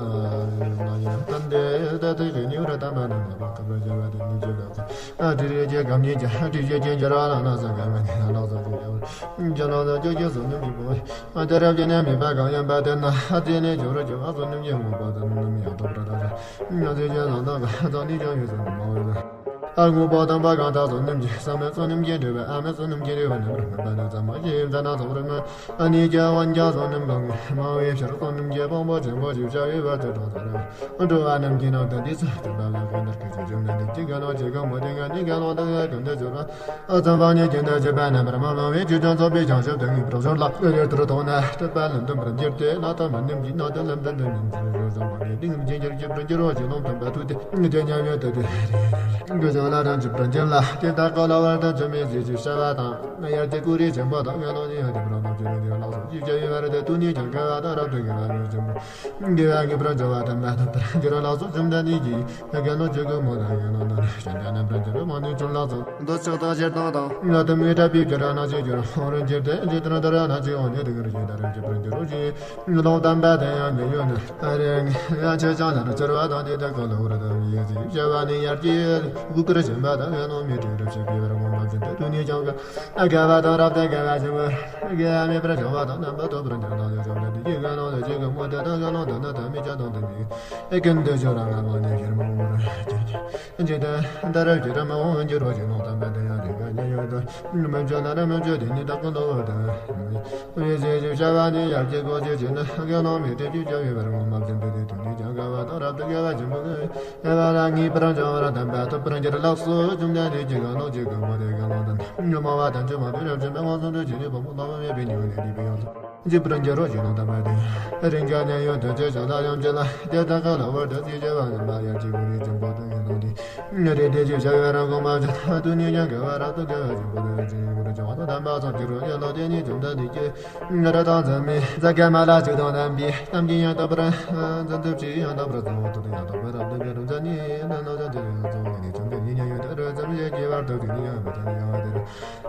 ཡིན་ན་ཡང་ཏན་ཏེ་ད་དུས་ཀྱི་ཉིམ་ར་དམ་པ་ནང་མ་པ་སྐབས་ར་བྱ་བ་དེ་ཉིན་གྱི་བ་ཁོ། ཨ་དེ་རེ་རྒྱལ་ཁམས་ཉིད་ཀྱི་ཨ་དེ་རྒྱལ་ཀྱི་འགྱུར་བ་ལ་ན་ས་ག་མེད་ལ་ལ་ས་གི་ཡ་འགྱུར་ལ་ལ་ཀྱོ་ཀྱོ་བསོད་སྙོམས་ཀྱི་བུ་ཨ་དེ་རབ་ཀྱི་ནས་མེད་པ་གང་ཡིན་པ་དེ་ན་ཨ་དེ་ནས་འགྱུར་རོ་ཀྱི་ཨ་བསོད་སྙོམས་ཀྱི་ངོ་བོ་དང་ནི་མི་ཡང་དོ་པྲ་ད་ཆ་ང་ཚོས་ཀྱང་ལ་ན་ག་ཙང་ནི་ཀྱང་ཡོད་ས་མ་འོས་ལ། ཨ་ངོ་བོ་དང་པ་གང་དག་བསོད་སྙོམས་ཀྱི་བསམ་མེད་བསོད་སྙོམས་ཀྱི་འབྲེལ་བའི་ཨ་མེད་བསོད་སྙོམས་ཀྱི་རེ་བ་ནི་མི་མེད་པ་ནི་ཙམ་མ་ཞིག་ཡིན་ཙ་ན་ཙམ་རེ་མ། ཨ་ནི་ཀྱང་དབང་ཀྱང་བསོད་སྙོམས་གང་གི་མང་བའི་ཕྱིར་བསོད་སྙོམས་ཀྱི་དཔང་པོ་ཆེན་པོ་ཞིག་བྱ་བའི་བར་དུ་གྲོང་ཚོ་རེ་བ། འགྲོ་བ་རྣམས་ཀྱི་ནང་དུ་འདི་ཚོ་སྟོན་པ་ལ་གང་ལྟར་སྐད་ཅིག་བཅོམ་ལྡན་འདས་ཀྱི་དགེ་སློང་ཆེ་གེ་མོ་དེ་ང་ནི་དགེ་སློང་དག་ཡང་ཀུན་ཏུ་སྦྱོར་བ། ཨ་ཙམ་པ་ཉིད་ཀྱི་འདི་བྱེད་པ་རྣམ་པར་མ་ལང་བའི་ཆོས་ཀྱང་ཚོགས་པའི་བྱང་ཆུབ་ཏུ་ངེས་པར་སྦྱོར་ལ། དེ་ལྟར་མཐོང་ན་སྲིད་པ་ལམ་སྟོན་པར་འགྱུར་ཏེ་ལ་ཐོབ་མ་ནིམ་གྱི་ནང་དུ་ལམ་སྟོན་པའི་ཉིན་མཚན་རེ་རེ་བཟང་པོ་ཉིད་ཏིང་ངེ་འཛིན་གྱི་སྐྱིད་པར་འགྱུར་བ་ཞིག་ལོང་སྟོན་པ་ཐུགས་ཏེ་དེ་མཉམ་ཡོད་དུ་དེ་རེ་རེ་རེ་རེ་ལ་རང་གཅིག་པར་འགྱུར་ལ། དེ་ལྟར་བཀའ་སློབ་བར་དུ་བཅོམ་མིན་བརྩེ་ཞུ་བྱ་བ་དང་། ཡར་གྱི་ཀུ་རེ་ཆེན་པོ་དང་ངན་སློང་ནི་ཡང་དེ་པར་ལོག་ཅི་རུང་དེ་ལ་སོགས་ཅི་བྱ་ཡི་བར་དུ་ཏུ་ནི་ཀྱང་དགེ་བ་དང་རབ་ཏུ་དགེ་བ་རིན་ཆེན་པོ། དགེ་བ་ངེས་པར་འབྱུང་བ་དང་མ་ཐོབ་པར་འགྱུར་ལ་སོགས་བཅོམ་ལྡན་འདས་ཀྱིས་དགེ་སློང་ཆོས་གོས་མོ་དང་དགེ་སློང་དང་ཞེན་ཆགས་རྣམ་པར་འགྱུར་མང་ནི་བྱུང་ལ་སོགས་འདོད་ཆགས་དང་ཞེ་སྡང་དང་ང་དུ་མི་འདྲ་བའི་བརྒྱུད་ར་ན་ཅིག་འགྱུར་འོང་རུང་འགྱུར་ཏེ་ཇི་ལྟར་འདི་ར་ན་ཅིག་འོང་ནས་དེ་གར་ཇི་ལྟར་འགྱུར་པར་འགྱུར་རོ་ཞེས་ལོག་དམ་པ་དེ་ཡང་མི་ཡོད་ན་ཨ་རེ་ང་ཆོས་ཀྱང་ལ་ན་ཆེར་བ་དང་དེ་དག་ག་ལ་བར་དང་ཡེ་ཟི་བྱ་བ་ནི་ཡར་གྱི་གུ་ཀུར་ཞེན་པ་དང་ངན་སློང་མི་དྲན་རབ་ཞེས་པའི་བར་ངོ་མ་བཞིན་དུ་དུ་ནི་ཀྱང་ག་དགེ་བ་དང་རབ་ཏུ་དགེ་བ་ཆེན་པོ། དགེ་བ་མེད་པར་བྱང་བ་དང་རྣམ་པར་རྟོག་པར་འགྱུར་ལ་ཡང་བྱང་བ་འདི་ཡི་དགེ་སློང་དུ་བྱེད་ཀྱི་མོ་དེ་དག་དགེ་སློང་དུ་ནི་ཐ་མི་ཆ་དང་ལྡན་པའི་ཀུན་ཏུ་སྦྱོར་བ་ངན་སློང་ནི་ཕྱིར་མི་འོང་བར་འགྱུར་གྱི། ཇི་ལྟར་འདི་རུ་ཇི་ལྟར་མི་འོང་འགྱུར་རོ་ཞེས་ལོག་དམ་པ་དེ་ཡང་དེ་ཀ་ཉེ་ཡོད་དུ་མི་འཇོག་ན་ར་མི་འཇོག་དེ་ནི་བདག་གི་གློ་བུར་དུ་བའི་ཟས་ཀྱི་བྱ་བ་ནི་ཡར་གྱི་གོ་ཆོད་ཅིག་ནི་དགེ་སློང་མི་དྲན་གྱི་བྱ་བའི་བར་ངོ་མ་བཞིན་དུ་དེ་དུ་ནི་ཀྱང་དགེ་བ་དང་རབ་ཏུ་དགེ་བ་ཆེན་པོ་གི་དགེ་བ་ལ་ངེས་པར་འབྱུང་བར་དམ་པ་ཐོབ་པར་འགྱུར་ལགས་སོ། བཅོམ་ལྡན་འདས་ཀྱིས་གང་ལོག་ཅིག་གི་མོ་དེ་གང་ལོག་དང་ཉོན་མོངས་པ་དང་བཅོས་མ་དུས་རབ་ཅིག་མི་མངོན་སུམ་དུ་བྱེད་པའི་བུ་མོ་སློབ་མ་མེད་པའི་ཉེ་བའི་ནས་འདས་པའི་ཡང་དུ་འཇིག་པར་འགྱུར་རོ་ཞེས་ལོག་དམ་པ་དེ་རིང་ག་ནས་ཡོད་དུ་ཅེས་བྱ་ལ་ཡང་བྱེད་ལ་དེ་དག་ག་ལ་བར་དུ་སྲིད་ཞི་བ་ནི་མ་ཡར་གྱི་གུ་རེ་ཆེན་པོ་དང་ངན་སློང་དེ། རེ་ལྡེ་ཅིག་བྱ་བའི་རང་དགོངས་པ་བཞིན། དུས་ནི་ཀྱང་དགེ་བ་རབ་ཏུ་དགེ་བ་ཞིག་པོ་ལས་ཅིག་པོ་ལས་ཀྱང་དམ་པ་ཙམ་གྱི་རོ་ཡ་ལོ་དེ་ནི་བཅོམ་ལྡན་འདས་ཀྱིས། ར་དང་འཛམ་མི་ཛ་ག་མ་ལ་ཅིག་དང་ལྡན་པའི་གཏམ་གྱི་ཡང་དག་པར་འཛིན་ཐུབ་ཅིང་ཡང་དག་པར་གསུང་ཐུབ་ཡང་དག་པར་རབ་ཏུ་དགེ་རུ་མཛད་ནས་ལ་ནོ་ཅན་དེ་ཡང་གསུང་ནས་བཅོམ་ལྡན་འདས་ཉན་ཡོད་དེར་འཛམ་བུའི་སྐྱེ་བར་ཐུབ་ཅིང་ཡང་མི་ཅན་ཡང་དེར།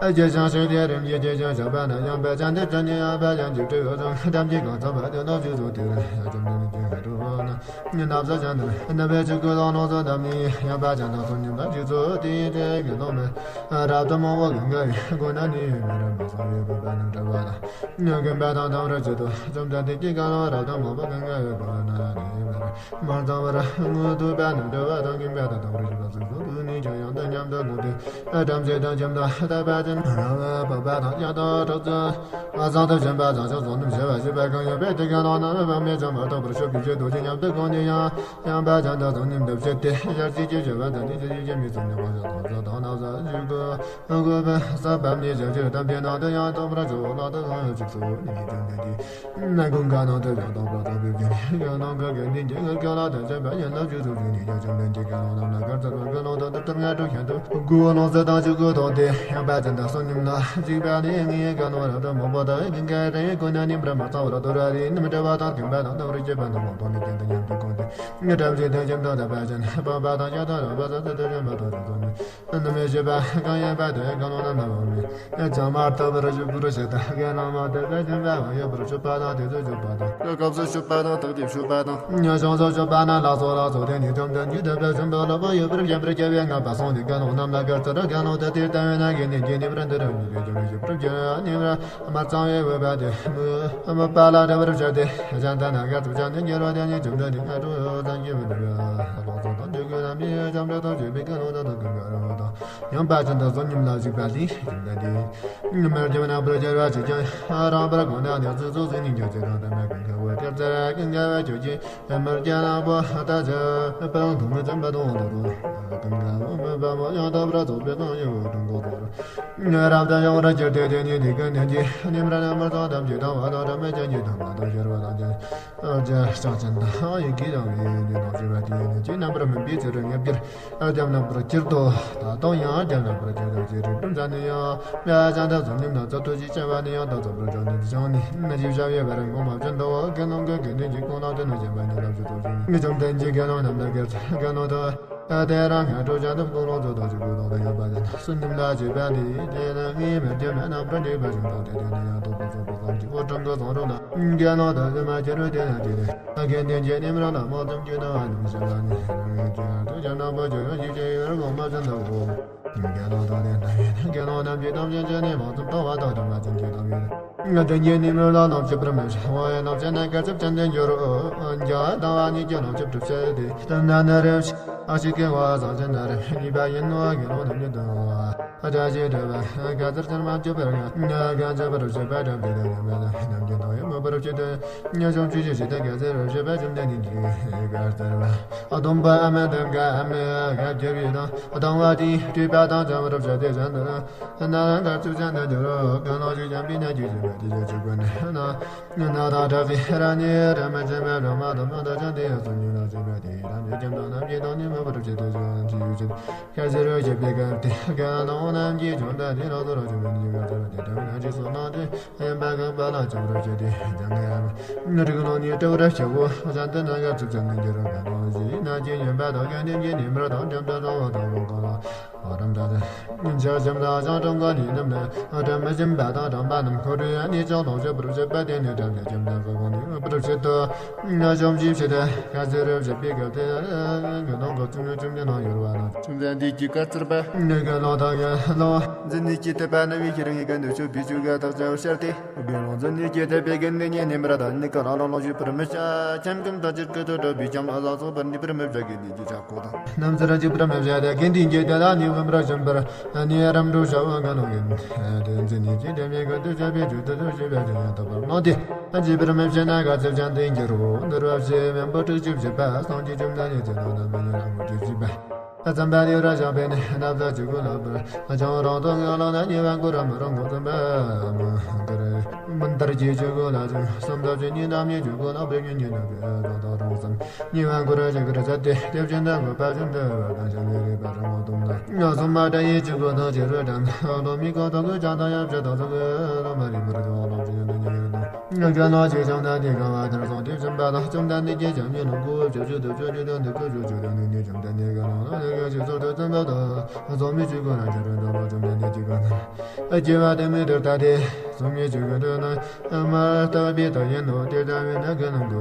རྒྱལ་བྱང་ཆོས་ཀྱི་རིམ་གྱིས་རྒྱས་ཤིང་བཞག་པ་ན། ཡངས་པ་ཅན་དེ་ཅན་ནི་ཡངས་པ་ཅན་གྱི་སྤྲུལ་སྐུ་དང་། གཏམ་གྱི་གང་ཚང་བ་དེ་ནོ་ཅི་ཚོ་དེར་བཅོམ་ལྡན་འདས་ཀྱི་ཧ་ཏུ་ན། ནབ་ཟ་ཅན་དང་ནབ་པའི་ཆུ་སྐུ་དང་ནོ་ཚོ་དམ་ནི་ཡངས་པ་ཅན་དང་གསུམ་ཉིམ་དང་རྗེས་སུ་དེའི་དེ་གི་ནོ་མེ། རབ་ཏུ་མང་པོ་གང་ག་ཡི་སྒོ་ན་ནི་མེ་རབ་མ་སང་བའི་བུ་པ་རྣམས་བྲལ་བ་དང་། ཀུན་པ་དང་དམ་ར་ཅི་ཏུ་བཅོམ་ལྡན་འདས་ཀྱི་བཀའ་ལ་རབ་ཏུ་མང་པོ་གང་ག་ཡི་སྒོ་ན་ནི་མེ་རབ། མར་ཙམ་བར་དངོས་ཐུག་པ་རྣམས་འདྲ་བ་དང་ཀུན་པ་དང་དམ་ར་ཞུ་བ་སོགས་སུ་དུ་ནི་ཀྱང་ཡང་དུ་མཉམ་དུ་དགོངས་ཏེ། བྲམ་ཟེ་དང་ཁྱིམ་དང་བརྟག་པ་ཅན་རང་བ་བབ་པ་དང་ཡང་དུ་གྲོགས་ཚུལ་བཟང་དུ་ཕྱིན་པ་དང་ཕྱོགས་བཟང་རྣམས་བྱེ་བ་བྱེ་བ་གང་ཡོད་པའི་དེ་ག་ནང་ན་བག་མེད་ཅན་མ་གཏོགས་པར་ཤོག་པའི་ཆེད་དུ་ཅི་མཉམ་དུ་དགོངས་ཏེ་ཡང་ཡང་པ་ཅན་དང་བཟང་ཉམས་དུ་བྱེད་དེ་ཞལ་གཅིག་གིས་ཞུ་བ་དང་ནི་ཅི་ཡིན་གྱི་མི་ཚུལ་ནི་བག་ཆགས་དང་ས་དང་ན་ས་ཞུ་དགོས། དགོས་པའི་ས་བབ་ནི་ཞལ་གྱིས་བསྟན་པའི་ནང་དུ་ཡང་དག་པར་འཇོག་ལ་དག་ཡང་ཡོད་ཅིག་སོ་ནི་ཀྱང་ལྡན་ཏེ། ཀུན་དགའ་ནང་དུ་ཡང་དག་པར་དག་པའི་དགེ་འདུན་གྱི་ནང་གི་དགེ་འདུན་གྱི་དགེ་ལ་དང་བཅས་པ་ཡན་ལག་བཅུ་ཚོགས་བཅུ་ནི་ཡང་བཅོམ་ལྡན་འདས་ཀྱི་ལུང་རྣམས་ལ་གར་ཚར་བ་གི་ལུང་དང་དེ་ལྟར་སྔ་དྲོ་ཤར་དུ་དགུ་ལོང་ཚོ་དང་བཅུ་དགུ་ཐོག་སྟེ་ཡངས་པ་ཅན་དང་བསོད་སྙོམས་ལ་གཟིགས་པ་ནི་ངའི་དགེ་སློང་རབ་ཏུ་མང་པོ་དག་ཀུན་དགའ་རེ་ཀུན་ནས་ནི་འབྲལ་མ་ཚང་བར་དོ་ར་རེ་ནི་མི་འབྲལ་བ་དང་མཐུན་པ་དང་དང་རིགས་སྐྱེས་པ་རྣམས་མང་པོ་ནི་རྒྱན་དུ་མཉམ་དུ་བསྐོངས་ཏེ། བྲམ་ཟེ་དང་ཁྱིམ་དང་བརྟག་པ་ཅན་སྤངས་པ་དང་ཤ་དང་རོགས་པ་དང་ཚུལ་དུ་བྱོན་པ་དང་རིགས་ཚོགས་ནི། ནི་མི་ཤེས་པ་གང་ཡིན་པ་དེ་གང་ལོ་ན་ན་བ་མི། ཅང་མ་ཐུབ་པར་ཞུ་བར་བྱེད་དང་གལ་ན་མ་དེ་ལྟར་སྦྱིན་པ་གང་ཡོད་པར་ཞུ་བ་དང་དེ་ཚོ་ཞུ་བ་དང་། སྐབས་སུ་ཞུ་བ་དང་དག་ཏུ་ཞུ་བ་དང་། ཉ་ཆུང་སུ་ཞུ་བ་ན་ལག་སོ་ལག་སོ་དེ་ནི་བཅོམ་ལྡན་འདས་ཐུབ་པའི་སེམས་པ་ལོག་པ་ཡོད་པར་བྱམས་པར་སྐྱེ་བའི་ངན་པ་སོང་སྟེ་དགེ་སློང་རྣམས་ལ་དགར་ཚུལ་དགེ་སློང་དེ་དེ་ལྟ་བས་ན་དགེ་འདུན་གྱི་ནི་བར་འདི་རུ་མི་བས་ཀྱང་ཞུ་བར་བགྱི་ནི་བར། མ་གཙང་བའི་འོས་པ་དེ་མི་མོད་པ་ལ་འབྲལ་བར་བྱ་སྟེ། གཞན་དག་ན་དགའ་ཚུལ་ཅན་དེ་འགྱུར་བ་དེ་ནི་བཅོམ་ལྡན་འདས་སྔ་དྲོ་ཙམ་གྱི་བུ་ལ་ལོག་སོང་དང་འདོད་དགུ་རྣམས་ནི་བྱམས་བརྩེ་དང་བཅས་པའི་ཀུན་སློང་དང་དག་ཀུན་དགའ་རང་དང་ཡངས་པ་ཅན་དང་བསོད་སྙོམས་ལ་གཟིགས་པ་ལས་བཅོམ་ལྡན་འདས་མར་གྱི་རྣམ་པར་གྱུར་པ་ཅིག་ཀྱང་རང་བར་གོང་ན་ནི་ཚུལ་ཚུལ་ཟིན་ནས་འགྱུར་ཚེ་གང་དུ་མ་ཀུན་དགའ་བོ་དེར་ཚེ་ཀུན་དགའ་བ་ཁྱོད་ཀྱིས་མར་གྱི་ནག་པོ་ལྟ་ཅི་པང་དུ་མི་འཛིན་པ་དང་ལོ་ཀུན་དགའ་བོ་མོས་པ་མོ་ཡང་དག་པར་རྫོགས་པའི་དང་ཡོད་དང་གོ་ཚོར། རབ་ཏུ་ཡོང་བར་གྱུར་ཏེ། དེ་ནི་དེ་ཀུན་ནས་ཀྱི་ནི་མར་ནི་མར་དང་དམ་གྱི་དང་བ་དང་དམ་པའི་ཅན་གྱི་དང་བ་དང་ཤར་བ་དང་ཅན་ཅན་ཅན་དང་ཡི་གེ་དང་བའི་ནི་དང་ཤེས་པ་དེ་ནི་ཅི་རྣམ་པར་སྨིན་པའི་ཚེ་རུ་ངེས་པར་རྒྱབ་རྣམ་པར་གྱུར་ཏོ། ད་དུང་ཡང་རྒྱབ་རྣམ་པར་གྱུར་ཏོ། ཅེས་རིགས་གྲུབ་མཛད་ནས་ཡང་མ་ཅན་དང་བཟང་ཉམས་དང་ཚོགས་ཐུགས་ཀྱི་བྱ་བ་ནི་ཡང་དག་ཚོགས་པར་བྱང་ནས་བྱང་ནས་ཞིབ་བྱ་བའི་བར་ངོ་མ་བྱོན་ཏོ། དགེ་སློང་གི་དགེ་འདུན་གྱི་ཀུན་སློང་དེ་ནི་བྱེད་པ་ནི་ལམ་ཞུ་ཚོགས་ཀྱི་ངེས་བཅོམ་ལྡན་གྱི་དགེ་སློང་རྣམས་ལ་དགེ་ཚུལ་དགེ་སློང་དུ། དེ་རང་ངན་འགྲོ་བྱ་དུ་ཀུན་སློང་ཚོགས་དང་བཅུ་དགུ་དང་དུ་ཡོད་པ་དེ་ནི་སུ་ཉིད་ལ་བྱེད་པ་འདི་དེ་ནི་ངའི་མི་བདེ་མེད་ན་པྲ་འདྲེས་པ་བྱུང་དང་དེ་དེ་ནི་ཡང་དག་པར་རྫོགས་པ་ཙམ་གྱི་འོད་དྲང་གི་བཟང་རོ་ལ་དགེ་སློང་དུ་ཡོད་མ་ཁྱེར་རོ་དེ་ན་དེ་ནི་དགེ་འདུན་གྱི་ནི་མི་རང་ལ་མང་ཙམ་གྱི་ན་བ་ནི་བྱ་བ་ནི་རང་གི་དུ་བྱ་ན་པོ་བྱ་རོ་ཞིག་ཅེས་ཡོད་རུང་མ་ཙམ་དུ་འོ། དགེ་སློང་དང་ལྡན་དམ་ཡིན་དགེ་སློང་རྣམས་ཀྱི་དམ་ཅན་ཅན་ནི་མང་ཙམ་དང་བ་དང་དུ་མ་ཙམ་གྱི་དམ་ཡིན། དེ་ཉིད་ནི་མི་ལ་ནམ་ཞིག་པར་མི་བྱ་བ་ཡང་ནམ་ཞིག་ན་དགའ་ཚབ་ཅན་དུ་འགྱུར་རོ། འཇའ་དང་བ་ཉིད་ཀྱི་ནམ་ཞིག་གྲུབ་ཆེ་སྟེ། དེ་ན་ནི་རེ་ཞིག་ཨ་ཞིག་གི་བ་བཟང་ཅན་ན་རེ་གཉིས་པ་ཡིན་ནོ། དགེ་སློང་རྣམས་ཀྱི་དོན་བ་བཀྲ་ཤིས་སྒྲུབ་པ་དགའ་ཚར་ཅན་མ་བཅུ་པར་ང་དགའ་ཚར་པར་བྱེད་པ་དམ་པའི་དོན་ཡང་མེད་ལ་རྣམས་ཀྱི་དོན་ཡང་མོས་པར་བྱེད་དོ། ཉ་ཆུང་ཆུང་ཞིག་ཞིག་ཏུ་དགའ་ཚར་བར་བྱེད་པ་བཅོམ་ལྡན་འདས་ཀྱིས་དགའ་ཚར་བ་སྡོམ་པ་ཨ་མ་དམ་ག་ཨ་མ་དགའ་བྱེད་པའི་དང་དང་བ་དེའི་སྤྲུལ་པ་དང་འཆམ་པར་བྱ་སྟེ་བཞིན་དུ། ན་རང་ག་ཚུལ་ཅན་དུ་འགྱུར་རོ། གང་ལོག་ཅིག་འཇམ་པའི་ནད་ཀྱིས་བྱེད་པ་དེ་ཡོད་ཅིག་ཀུན་ན་ན་དང་དྲག་པའི་ར་ནི་ར་མ་ཆེན་པའི་ར་མ་དང་མ་དང་ཅང་དེ་ཡང་སུ་ཉིད་ལ་བྱེད་པ་དེ་རང་གི་ཁྱིམ་དང་རྣམས་ཀྱི་དང་ནི་མ་བར་བྱེད་དུ་བྱུང་དེ་ཡོད་ཅིག་ཁ་ཟེར་རོ་བྱེད་པའི་སྐབས་དེ་གང་ལོག་རྣམས་ཀྱིས་བྱུང་ད་དེ་ལོག་ཏུ་རོ་བྱུང་བའི་ནི་ཡོད་ཀྱང་དེ་དང་ན་ཅིག་སོ་ན་དེ་ཡན་པ་གང་པ་ལ་བྱུང་རོ་བྱེད་དེ་ཀྱང་ཡང་རིགས་ལོག་ནི་སྤྲུལ་ར་ཆེ་བོ་གཞན་དུ་ན་ག་ཚུལ་ཅན་དུ་འགྱུར་རོ། གང་ལོག་ཞིག་ན་ཅིག་ཡོན་པ་དང་དགེ་འདུན་གྱི་ནི་མར་དང་འཇམ་དུ་བཟང་བོ་དང་བོ་གང་ལ། ཨ་རམ་དྲག་དང་། འཇའ་ཆེན་དང་ཞང་དྲུང་གི་ནི་རྣམས་ནི། ཨ་དྲ་མི་ཞིམ་པ་དང་དྲང་པ་རྣམས་ཁོ་རུ་ཡང་ནི་ཅང་ལོངས་སྤྱོད་པར་བྱེད་པ་དེ་ནི་དྲག་ཅན་ཁྱིམ་དང་སོགས་གང་ནི་མོས་པར་བྱེད་དོ། ན་ཆུང་ཅིག་ཕྱི་དེ་ག་ཚོད་རེ་བྱེད་པའི་སྐབས་དེ་དགེ་སློང་གི་ཚུལ་ནི་ཁྱིམ་ནི་ནང་ཡོད་པ་ན། ཁྱིམ་དང་འདི་གི་དཀར་ཚེར་པ། ནི་དགེ་སློང་དང་དགེ་སློང་འཛིན་ནི་ཀྱི་དད་པ་ནི་བའི་ཤེས་རིག་གི་འདོད་ཆོག་པའི་ཆོས་ག་དག་ཅན་ཤར་ཏེ། དགེ་སློང་འཛིན་ནི་ཀྱི་དད་པའི་དགེ་འདུན་ཉན་ནི་མི་ར་དང་ནི་ཀ་ར་ལ་ལོ་ཞུས་པར་མི་བྱ། ཁྱིམ་ཀུན་དང་ཅིར་ཀི་ཏོ་འགྲོ་བའི་ཁྱིམ་ལ་ལ་སོགས་པར་ནི་པར་མི་བྱ་གི་ནི་ཀྱི་ཆག་རྣམས་ཚུར་འཇིགས་པར་མི་བྱ་སྟེ། དགེ་འདུན་གྱི་སྡེ་ལ་ནི་དབེན་པར་ཕྱིན་པར་ནི་རབ་འགྲོ་བྱ་བ་གང་ལོག་ཡིན། དེ་འཛིན་ནི་ཀྱི་དེ་མི་ཀུན་ཏུ་བྱ་བའི་རྒྱུ་དུ་ཐུགས་ཞེས་པའི་ཚིག་ཡང་དག་པར་བླངས་ཏེ། འཇིགས་པར་མི་བྱེད་ན་ག་ཚོད་ཀྱང་དེ་འགྱུར་རོ། འདུལ་བ་བཞི་བེམ་པོ་དྲུག་ཅུ་བཞི་པ་སངས་རྒྱས་བཅོམ་ལྡན་འདས་ཚེ་དང་ལྡན་པ་ཉེ་རང་ངོ་སྤྲོད་བཞི་པ། བཙུན་པ་དེ་ར་བཞག་པས་ནི་ནབ་ཟ་བཅུ་དགུ་ལ་བར། ཅང་རང་དུ་ངང་ལ་ན་ཉེ་བ་ཀུ་ར་མི་རང་ངོ་བཙུན་པ་མི་འགར། མི་འདར་གྱི་བཅུ་དགུ་ལ་བཅུ་གསུམ་དང་བཅུ་གཉིས་ནམ་ཉེ་བཅུ་དགུ་ལ་བར་ཉིན་ཉིན་ལ་བར་གང་དང་རང་བཙུན། ཉེ་བ་ཀུ་ར་ཅི་གར་ཟ་སྟེ་དེ་བཞིན་དུ་གོ་པ་བཞིན་དུ་བ་དང་བྱ་མི་རིག་པ་རང་ངོ་བཙུན་ན། ང་སོ་མ་དྲ་ཡི་བཅུ་དགུ་དང་བཅུ་རུ་དྲན་ལོ་མི་གང་དང་གི་ཅང་དང་ཡབ་ཅི་དང་ཚོ་གི་ལོ་མ་རིག་པར་ཅང་ལོ་ཅི་ཡོད་ན་ཉེ་ཡོད་དང་། ང་ག་ལོ་ཅི་བྱུང་ན་དེ་ག་བ་དར་སོང་དེ་བྱུང་པ་དང་བྱུང་ད་འདི་རྒྱས་བྱ་མི་ལོ་གོ་བ་བྱ་བྱུ་དུ་བྱུ་རྒྱུ་དང་འདི་ཀུ་བྱུ་བྱུ་དང་འདི་ནི་བྱུང་ད་འདི་ག་ལོ་ལ་ལ་ག་ཅི་ཚོར་དུ་བཙུན་པ་དང་ཚོགས་མི་བཅུ་དགུ་ན་ཅི་རུ་འདོན་པ་བྱུང་ད་འདི་ཅི་ག་ན་སྐྱེ་བ་དེ་མི་དུ་ལྟ་སྟེ་ཚོགས་མི་བཅུ་དགུ་འདོན་ན་མ་ལྟ་བའི་དག་ཡིན་ནོ་དེ་ལྟ་བས་ན་ག་ནང་གི་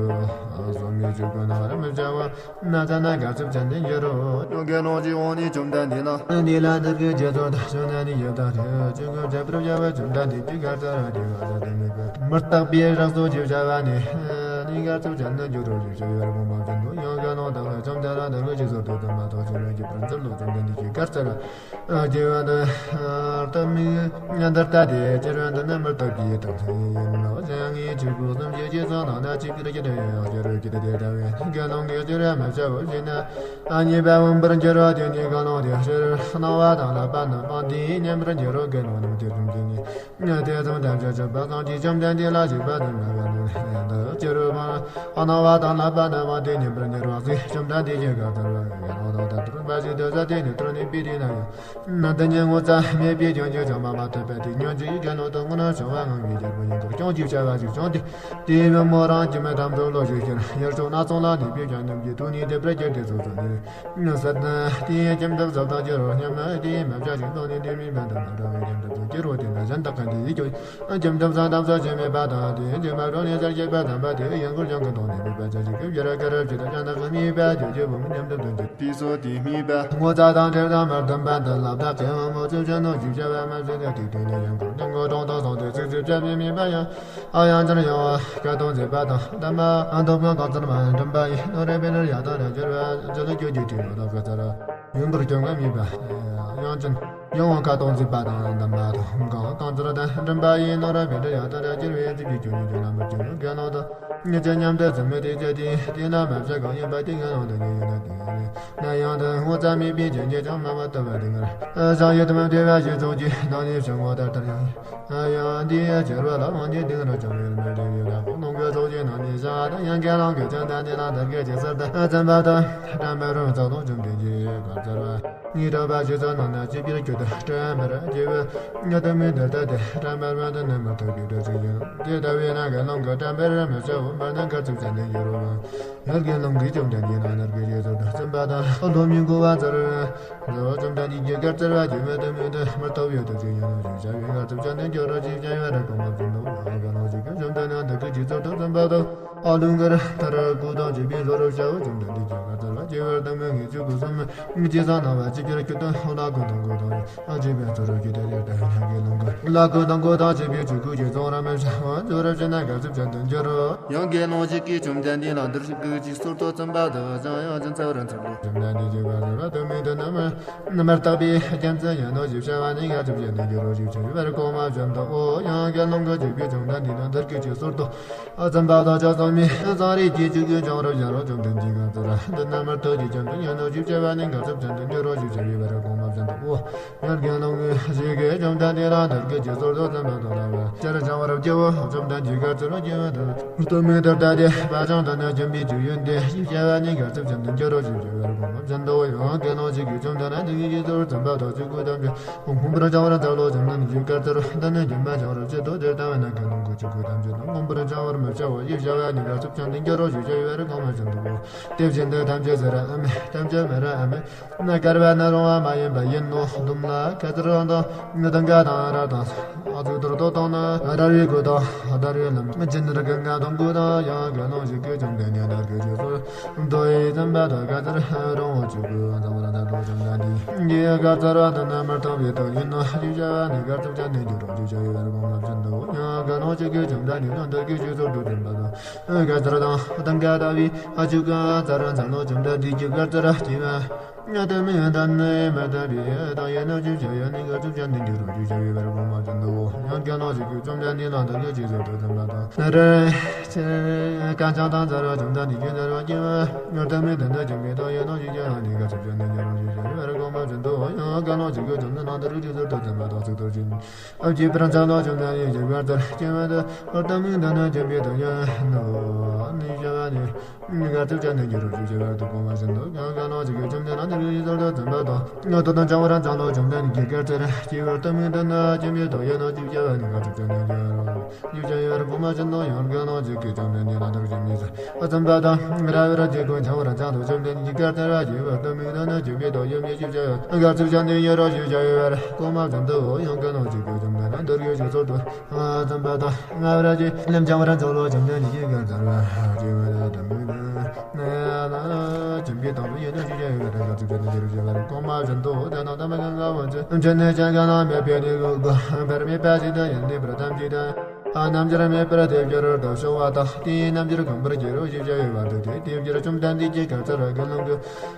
ཚོགས་མི་བཅུ་དགུ་ན་ར་མི་བྱ་བ། ན་ཚ་ན་ག་ཚུབ་ཅན་དེ་འགྱུར་རོ། ཡོ་གེ་ལོང་ཅི་འོང་ནི་བཅོམ་ལྡན་འདས་ལ། འདི་ལ་འདིར་གི་རྒྱ་མཚོ་དང་བྱུང་ན་ནི་ཡོད་དང་རེ་ཅུང་གི་རྒྱ་པུར་རྒྱ་བ་བཅོམ་ལྡན་འདས་ཀྱི་གར་ཚར་བ་དེ་བ་ཚ་དེ་མི་དགོས། མི་རྟག་པའི་རགས་སོ་ཅི་བྱ་བ་ནི། ནི་ག་ཚུབ་ཅན་དུ་འགྱུར་རོ་ཞེས་བྱ་བའི་དགོངས་པ་བཞིན་དུ་ཡོ་གེ་ལོང་དང་བཅོམ་ལྡན་ལ་འདིར་གི་ཅི་ཟོ་དུ་དམ་པ་ཐོག་ཆེན་མོའི་རྒྱ་པུར་འཛིན་ལོ་བཅོམ་ལྡན་འདས་ཀྱི་གར་ཚར་བ། རྒྱལ་བ་དང་། ལྟ་མིག་འདིར་ལྟ་སྟེ་སྤྱིར་འདི་ནི་མི་རྟག་པའི་རྟགས་ཡིན་ནོ། གཞན་ངེས་ཆོས་སྐུ་གསུམ་བྱེད་ཀྱི་ཚོགས་ནང་ན་ཅི་ཕིར་ཀྱི་དོན་ཡང་སྤྱི་རོ་ཀྱི་དེ་ལྟ་བས་དགེ་སློང་གི་སྤྱིར་མི་བྱ་བ་བྱས་ན། གཉིས་པ་མངོན་པར་འགྱུར་བ་དེ་ནི་དགེ་སློང་དེ་སྤྱིར་སྣང་བ་དང་ལག་པ་རྣམས་སྤངས་ཏེ་མཉམ་པར་འགྱུར་རོ། དགེ་སློང་རྣམས་དེ་ཙམ་གྱིས་ནི། དེ་ཙམ་དམ་ཆོས་ཆོས་པ་སངས་རྒྱས་བཅོམ་ལྡན་འདས་ལ་ཞིག་པ་དང་འདྲ་བའི་ལུང་ཡང་དུ་སྤྱིར་སྣང་བ་དང་ལག་པ་རྣམས་སྤངས་ཏེ་མཉམ་པར་འགྱུར་བ་ཟེར། བཅོམ་ལྡན་འདས་ཀྱི་བཀའ་ལྟར་བ་ཡང་དག་ལྟར་དུ་འབའ་ཞིག་ཏུ་ཟ་དེ་ནི་དུར་ནི་པི་དེ་ན་ཡང་། ནང་དུ་ཉན་ངོ་ཙ་མེད་པའི་སྐྱོན་གྱིས་ཀྱང་མ་མ་ཐུབ་པ་དེ་ཉོན་ཅིག་གི་ནང་དུ་དངོས་རྣམས་བྱུང་བ་ངང་གིས་རྒྱལ་པོ་ཡིན་པར་སྐྱོང་ཅིག་བྱ་བ་ཞིག་བྱུང་སྟེ། དེའི་བུ་མོ་རང་གི་མི་དམ་དུ་བློ་ཞིག་ཤར་ཡར་ཕྱོགས་སྣ་ཚོགས་ལ་ནི་པའི་ཀྱང་རྣམས་ཀྱི་དུས་ནི་དེ་པར་གྱུར་ཏེ་སོ་སོ་ནི་ཟད་ན་དེའི་ཁྱིམ་དུ་ཟབ་དང་སྐྱེ་རོ་སྙམ་ན་དེའི་མ་བྱ་ཞིག་དང་ནི་དེ་མི་འབད་དང་འདྲ་བའི་ཁྱིམ་དུ་སྐྱེ་རོ་དེ་ན་གཞན་དག་ག་འདི་ཡི་ཁྱོད། ཁྱིམ་དུ་བཟང་དམ་སོགས་ཀྱི་མེད་པ་དང་དེའི་རྗེས་མ་རོ་ནི་ཟར་སྐྱེས་པ་དམ་པ་དེ་ཡང་སྐུར་ཀྱང་ཀུན་དང་ནི་མེད་པ་བྱ་ཞིག་གི་བྱ་ར་ཀ་ར་བྱེད་དང་ཀྱང་དག་གི་མེད་པ་དེ་རྗེས་བུ་མོ་མཉམ་དུ་དོན་གྱི་དེ་སོ་དེ་སྨྲས་པ། ངོ་ཚ་དང་བྲལ་དང་མར་ལྡན་པ་འདི་ལ་བདག་གིས་འོ་མོ་ཚུལ་ཅན་ནོ་ཞིག་བྱ་བ་མ་ཟད་ནས་དེ་དོན་ནི་ཡང་སྐུར་ནི་ངོ་གྲོང་དུ་སོང་སྟེ་ཚིག་ཚིག་བྱ་མི་མེད་པ་ཡང་། ཨ་ཡང་ཅིར་ཡང་བ་ཀ་དོང་མཛད་པ་དང་ལྡན་པ་ཨ་འདོམ་ང་གང་ཚར་མ་འགྲིམ་པ་ཡིན་ནོ་རེ་བེ་ནར་ཡ་དང་རེ་འགྱུར་བ་ཅི་ལ་ཁྱོད་ཀྱི་དྲིན་ལ་ཀ་ཚར་ཡོང་བར་སྐྱོན་ང་མེད་པ། ཡང་ཅིན་ཡང་བ་ཀ་དོང་མཛད་པ་དང་ལྡན་པ་དང་གང་གང་ཚར་དང་འགྲིམ་པ་ཡིན་ནོ་རེ་བེ་ནར་ཡ་དང་རེ་འགྱུར་བའི་ཚིག་གི་ཁྱོད་ཉིད་ཀྱི་རྣམ་པར་སྐྱོན་ནོ་དགེ་སློང་དང་ཉིད་ཀྱི་མཉམ་དུ་ཟིན་མི་དེ་ཚེ་དེ་དེ་ན་མ་བྱ་གང་ཡིན་པ་དེ་ངན་སློང་དུ་ཉིད་ཡིན་ན་དེ་ཡིན་ན་ཡང་དུ་ངོ་ཚ་མེད་པའི་རྒྱན་གྱིས་ཀྱང་མ་མ་བཏབ་པ་དེ་ངར། བྱང་ཡུལ་དུ་མ་བདེ་བ་ཞིག་ཚོགས་ཀྱི་ནང་ནས་བྱུང་བ་ལྟར་ལྟར་ཡང་། ཡང་འདི་ཡང་སྦྱར་བ་ལ་མང་ཉིད་དེ་ངར་བྱང་བའི་མེ་རེ་ཡོད་ལ་ཁོང་ལོང་གི་ཚོགས་ཀྱི་ནང་ནས་བྱང་བ་དང་ཡང་དགེ་སློང་གི་ཅན་དང་ནི་ལ་དར་གྱི་ཇི་སར་དང་བཙན་པ་དང་བཀྲམ་པ་རུ་ཚོགས་ལོང་བཅོམ་ལྡན་གྱི་བཀའ་སྩལ་བ། ངེས་གྲོགས་པ་ཞིག་ཚོ་ནང་ན་ཅི་ཕིར་ཁྱོད་དུ་སྤྲོད་མར་རྒྱལ་བུ་ཉོ་དུ་མི་འདི་ལྟ་སྟེ་བཀྲམ་པར་མ་དུ་ནི་མ་ཐུབ་པའི་འདྲ་ཅིག་ཡིན། དེ་ལྟ་བས་ན་དགེ་སློང་གི་བཀྲམ་པར་མི་བྱའོ་མར་ནི་ག་ཚུགས་ཅན་དུ་འགྱུར་རོ། ཡར་དགེ་སློང་གིས་བཅོམ་ལྡན་འདས་ན་ནར་གི་རྗེས་སུ་བརྩམས་པ་དང་བློ་མིན་གོ་བ་ཚར། བཅོམ་ལྡན་འདས་ཀྱི་བཀའ་སྩལ་བ་ཇི་མ་དུ་མི་དུ་མི་ཐོབ་ཡོད་དུ་ཅི་ཡང་ཞུ་བྱ་བའི་ག་ཚུགས་ཅན་དུ་འགྱུར་རོ་ཞེས་བྱ་བའི་རེ་སྐོང་བ་བཟུང་དུ་དགེ་སློང་ཞིག་གིས་བཅོམ་ལྡན་འདས་ཀྱི་རྗེས་སུ་བརྩམས་པ་དང་། ཨ་ལུང་གར་ཐར་སྐུ་དང་བཅས་པའི་ལྷོ་རུ་བྱའོ། བཅོམ་ལྡན་འདས་ཀྱི་བཀའ་སྩལ་བ་སྐྱེ་བར་དུ་མི་ངེས་ཆོས་སྐུ་གསུམ་མི་ཇི་ཙམ་སྣང་བ་ཅི་ཕྱིར་ཁྱོད་དུ་ལྷ་སྐུ་དང་སྐུ་དང་ཨ་ཅེ་བའི་ཚུ་རུ་ཁྱོད་དུ་ཡོད་དུ་ཡོད་དགེ་སློང་གི་ལྷ་སྐུ་དང་སྐུ་དང་བཅས་པའི་ཆོས་སྐུ་ཇི་ཙམ་ར་མི་བྱ་བ་འཇོ་ར་བྱེད་ན་ག་ཚུགས་ཅན་དུ་འགྱུར་རོ། ཡང་དགེ་སློང་ཞིག་གིས་བཅོམ་ལྡན་འདས་ལ་འདིར་ཞིག་གི་ཅིག་སོར་དུ་བཙུན་པ་དུ་བྱང་ཡང་ཅིན་ཚ་བར་འཚལ་ལོ། བཅོམ་ལྡན་འདས་ཀྱི་བཀའ་སྩལ་བ་དུ་མི་དུ་ནི་མི་མི་རྟག་པའི་རྒྱུ་མཚན་ཡིན་ནོ་ཞེས་བྱ་བ་ནི་ག་ཚུགས་ཅན་དུ་འགྱུར་རོ་ཞེས་བྱ་བའི་བར་སྐོང་བ་བཞིན་དུ། འོ་ཡང་དགེ་སློང་གི་ཅིག་པའི་བཅོམ་ལྡན་འདས་ན་འདིར་གི་ཅིག་སོར་དུ། བཙུན་པ་དང་ཆ་ཚང་མས་ཚང་རིགས་ཀྱི་ཆོས་ཀུན་བྱང་རབ་ཡང་རབ་བཅོམ་ལྡན་འདས་གང་ཚུགས་ར་འདི་ན་མར་ཐོག་གི་ཅན་དུ་ཉན་ནོ་ཞེས་བྱ་བ་ནི་ག་ཚུགས་ཅན་དུ་འགྱུར་རོ་ཞེས་བྱ་བའི་བར་སྐོང་བ་བཞིན་དུ། འོ་ཡང་དགེ་སློང་གི་ཞིག་གིས་བཅོམ་ལྡན་འདས་ལ་འདིར་གི་ཅིག་སོར་དུ་བཙུན་པ་དང་ལ་བ་ཅར་བྱང་རབ་སྐྱེ་བོ་བཅོམ་ལྡན་འདས་གང་ཚུགས་ར་སྐྱེ་བོ་དང་སྟོད་མོ་དུ་ལྟ་སྟེ་བ་ཅང་དུ་ནི་སྦྱིན་པའི་རྒྱུ་ཡོན་ཏན་ཞེས་བྱ་བ་ནི་ག་ཚུགས་ཅན་དུ་འགྱུར་རོ་ཞེས་བྱ་བའི་བར་སྐོང་བ་བཞིན་དུ། འོ་ཡང་དགེ་སློང་ཞིག་གིས་བཅོམ་ལྡན་འདས་ཀྱི་ཡིད་དུ་བཙུན་པ་དང་ཆོས་སྐུ་ཐམས་ཅད་མངོན་པར་བྱང་བར་འཚལ་ལོ། བཅོམ་ལྡན་འདས་ཀྱི་བཀའ་ལྟར་འདི་ནི་སྦྱིན་པ་བྱང་རབ་ཅི་ཏོ་དེ་ལྟ་བས་ན་དགེ་སློང་གི་ཆོས་སྐུ་ཐམས་ཅད་དང་མངོན་པར་བྱང་བར་མི་བྱའོ་ཞེས་བྱ་བ་ནི་ག་ཚུགས་ཅན་དུ་འགྱུར་རོ་ཞེས་བྱ་བའི་བར་སྐོང་བ་བཞིན་དུ། དེ་བཞིན་དུ་ཐམས་ཅད་ཟེར་ར་ཨ་མེ་ཐམས་ཅད་མེ་ར་ཨ་མེ། ན་དཀར་བ་ནི་རུང་བ་མ་ཡིན་པ་ཡིན་ནོ། ཟླུམ་ལ་ཁ་ཚུར་རང་དང་ནི་དང་ག་དང་ར་དང་ཨ་ཚུགས་ཐུར་དོ་དང་ན་ར་རུའི་གོ་དང་དར་བའི་ལམ་ཅི་ནི་ར་གི་ང་དང་གུ་དང་ཡང་དགེ་སློང་ཞིག་གིས་བཅོམ་ལྡན་འདས་ལ་གི་ཆོས་སོ། མདོ་ཡི་བསྟན་པ་དང་བཀའ་ལྟར་རང་དབང་ཆོས་སྐུ་མཚམས་པར་མཐའ་ཐུག་བཅོམ་ལྡན་འདས་ཀྱི་བཀའ་སྩལ་བ་འདི་ནི་མི་རྟག་པའི་རྟགས་ཡིན་ནོ་ཞེས་བྱ་བ་ནི་ག་ཚུགས་ཅན་དུ་འགྱུར་རོ་ཞེས་བྱ་བའི་བར་སྐོང་བ་བཞིན་དུ། ཡང་དགེ་སློང་ཞིག་གིས་བཅོམ་ལྡན་འདས་ལ་འདི་གི་ཆོས་སོར་དུ་བསྟན་པ་དང་བཀའ་སྩལ་དང་གདམས་ངག་ལྟ་བུའི་ཨ་ཆོས་ཀུན་སྩལ་ར་འཚལ་ལོ། བཅོམ་ལྡན་འདས་ཀྱི་བཀའ་སྩལ་ར་སྐྱེ་བ། ཡང་དེ་མིན་ཡང་དམ་ནི་མི་དམ་པའི་དང་ཡིན་ནོ་ཅི་བྱ་ཡང་ནི་ག་ཚུགས་ཀྱང་འདི་འགྱུར་རོ་ཅི་བྱ་ཡོད་པར་གོང་མ་བཞིན་དུ་ཡང་དགེ་སློང་ཞིག་གིས་བཅོམ་ལྡན་འདས་ལ་འདི་སྐད་ཅེས་གསོལ་ཏོ། བཙུན་པ་དང་ནི་རེ་ཆེ་གང་ཅང་དང་མཛའ་བར་བཅོམ་ལྡན་འདས་ཀྱིས་མཛའ་བར་སྐྱེ་བ་ཡང་དེ་མིན་དམ་ནི་ཅི་མི་དང་ཡིན་ནོ་ཅི་བྱ་ཡང་ནི་ག་ཚུགས་ཀྱང་འདི་འགྱུར་རོ་ཅི་བྱ་ཡོད་པར་གོང་མ་བཞིན་དུ་ཡང་དགེ་སློང་ཞིག་གིས་བཅོམ་ལྡན་ལ་འདི་སྐད་ཅེས་གསོལ་ཏོ། བཙུན་པ་དང་ཚིག་ཐོར་ཅན། ཨ་ཅེས་པར་འཚལ་ལོ། བཅོམ་ལྡན་འདས་ཀྱིས་བཀའ་སྩལ། སྐྱེ་བ་དེ་ཨོ་ཏ་མིང་དང་ནི་སྐྱེ་བའི་དོན་ཡང་ནོ་ནི་བྱ་བ་ནི་ག་ཚུགས་ཀྱང་ནི་འགྱུར་རོ་ཞེས་བྱ་བར་དུ་གོང་མ་བཞིན་དུ་ཡང་དགེ་སློང་ཞིག་གིས་བཅོམ་ལྡན་ལ་འདི་སྐད་ཅེས་གསོལ་ཏོ། བཙུན་པ་དང་ངོ་ཐོག་ཏུ་འཆང་བར་འཚལ་ལོ། བཅོམ་ལྡན་གྱིས་བཀའ་སྩལ། སྐྱེ་བ་ཨོ་ཏ་མིང་དང་ནི་སྐྱེ་བའི་དོན་ཡང་ནོ་ཅི་བྱ་བ་ནི་ག་ཚུགས་ཀྱང་ནི་འགྱུར་རོ་ཞེས་བྱ་བར་གོང་མ་བཞིན་དུ་ཡང་དགེ་སློང་ཞིག་གིས་བཅོམ་ལྡན་འདས་ལ་འདི་སྐད་ཅེས་གསོལ། བཙུན་པ་དང་རབ་དགའ་བར་བཅས་ཀུན་འཆང་བར་འཚལ་ལོ། བཅོམ་ལྡན་གྱིས་བཀའ་སྩལ་པ། སྐྱེ་བ་ཨོ་ཏ་མིང་དང་ནི་སྐྱེ་བའི་དོན་ཡང་ནོ་ཅི་བྱ་བ་ནི་ག་ཚུགས་ཀྱང་ནི་འགྱུར་རོ་ཞེས་བྱ་བར་གོང་མ་བཞིན་དུ་ཡང་དགེ་སློང་ཞིག་གིས་བཅོམ་ལྡན་ལ་འདི་སྐད་ཅེས་གསོལ་ཏོ། བཙུན་པ་དང་ང་ར་ཅི་ལམ་འཆང་བར་འཚལ་ལོ། བཅོམ་ལྡན་འདས་ཀྱིས་བཀའ་སྩལ་པ། སྐྱེ་བ་ཨོ་ཏ་མིང་དང་ནི་སྐྱེ་བའི་དོན་ཡང་ནོ་ཅི་བྱ་བ་ནི་ག་ཚུགས་ཀྱང་ནི་འགྱུར་རོ་ཞེས་བར་གོང་མ་བཞིན་དུ་དེ་དང་དམ་པའི་གང་ག་བོན་ཆེ་ཆེ་ནི་ཅན་ག་ན་མེད་པའི་ནི་གོ་བར་མེད་པ་ཞིག་ཏུ་ཡང་ནི་པར་ཐམས་ཅད་དུ་རྣམ་འགྱུར་མེད་པར་དེ་འགྱུར་དུ་ཤོག་པ་དང་དེའི་རྣམ་འགྱུར་གང་བར་འགྱུར་རོ་ཞེས་བྱ་བའི་བར་དུ་དེ་དེ་འགྱུར། བཅོམ་ལྡན་འདས་ཀྱིས་བཀའ་སྩལ་པ། དགེ་སློང་གི་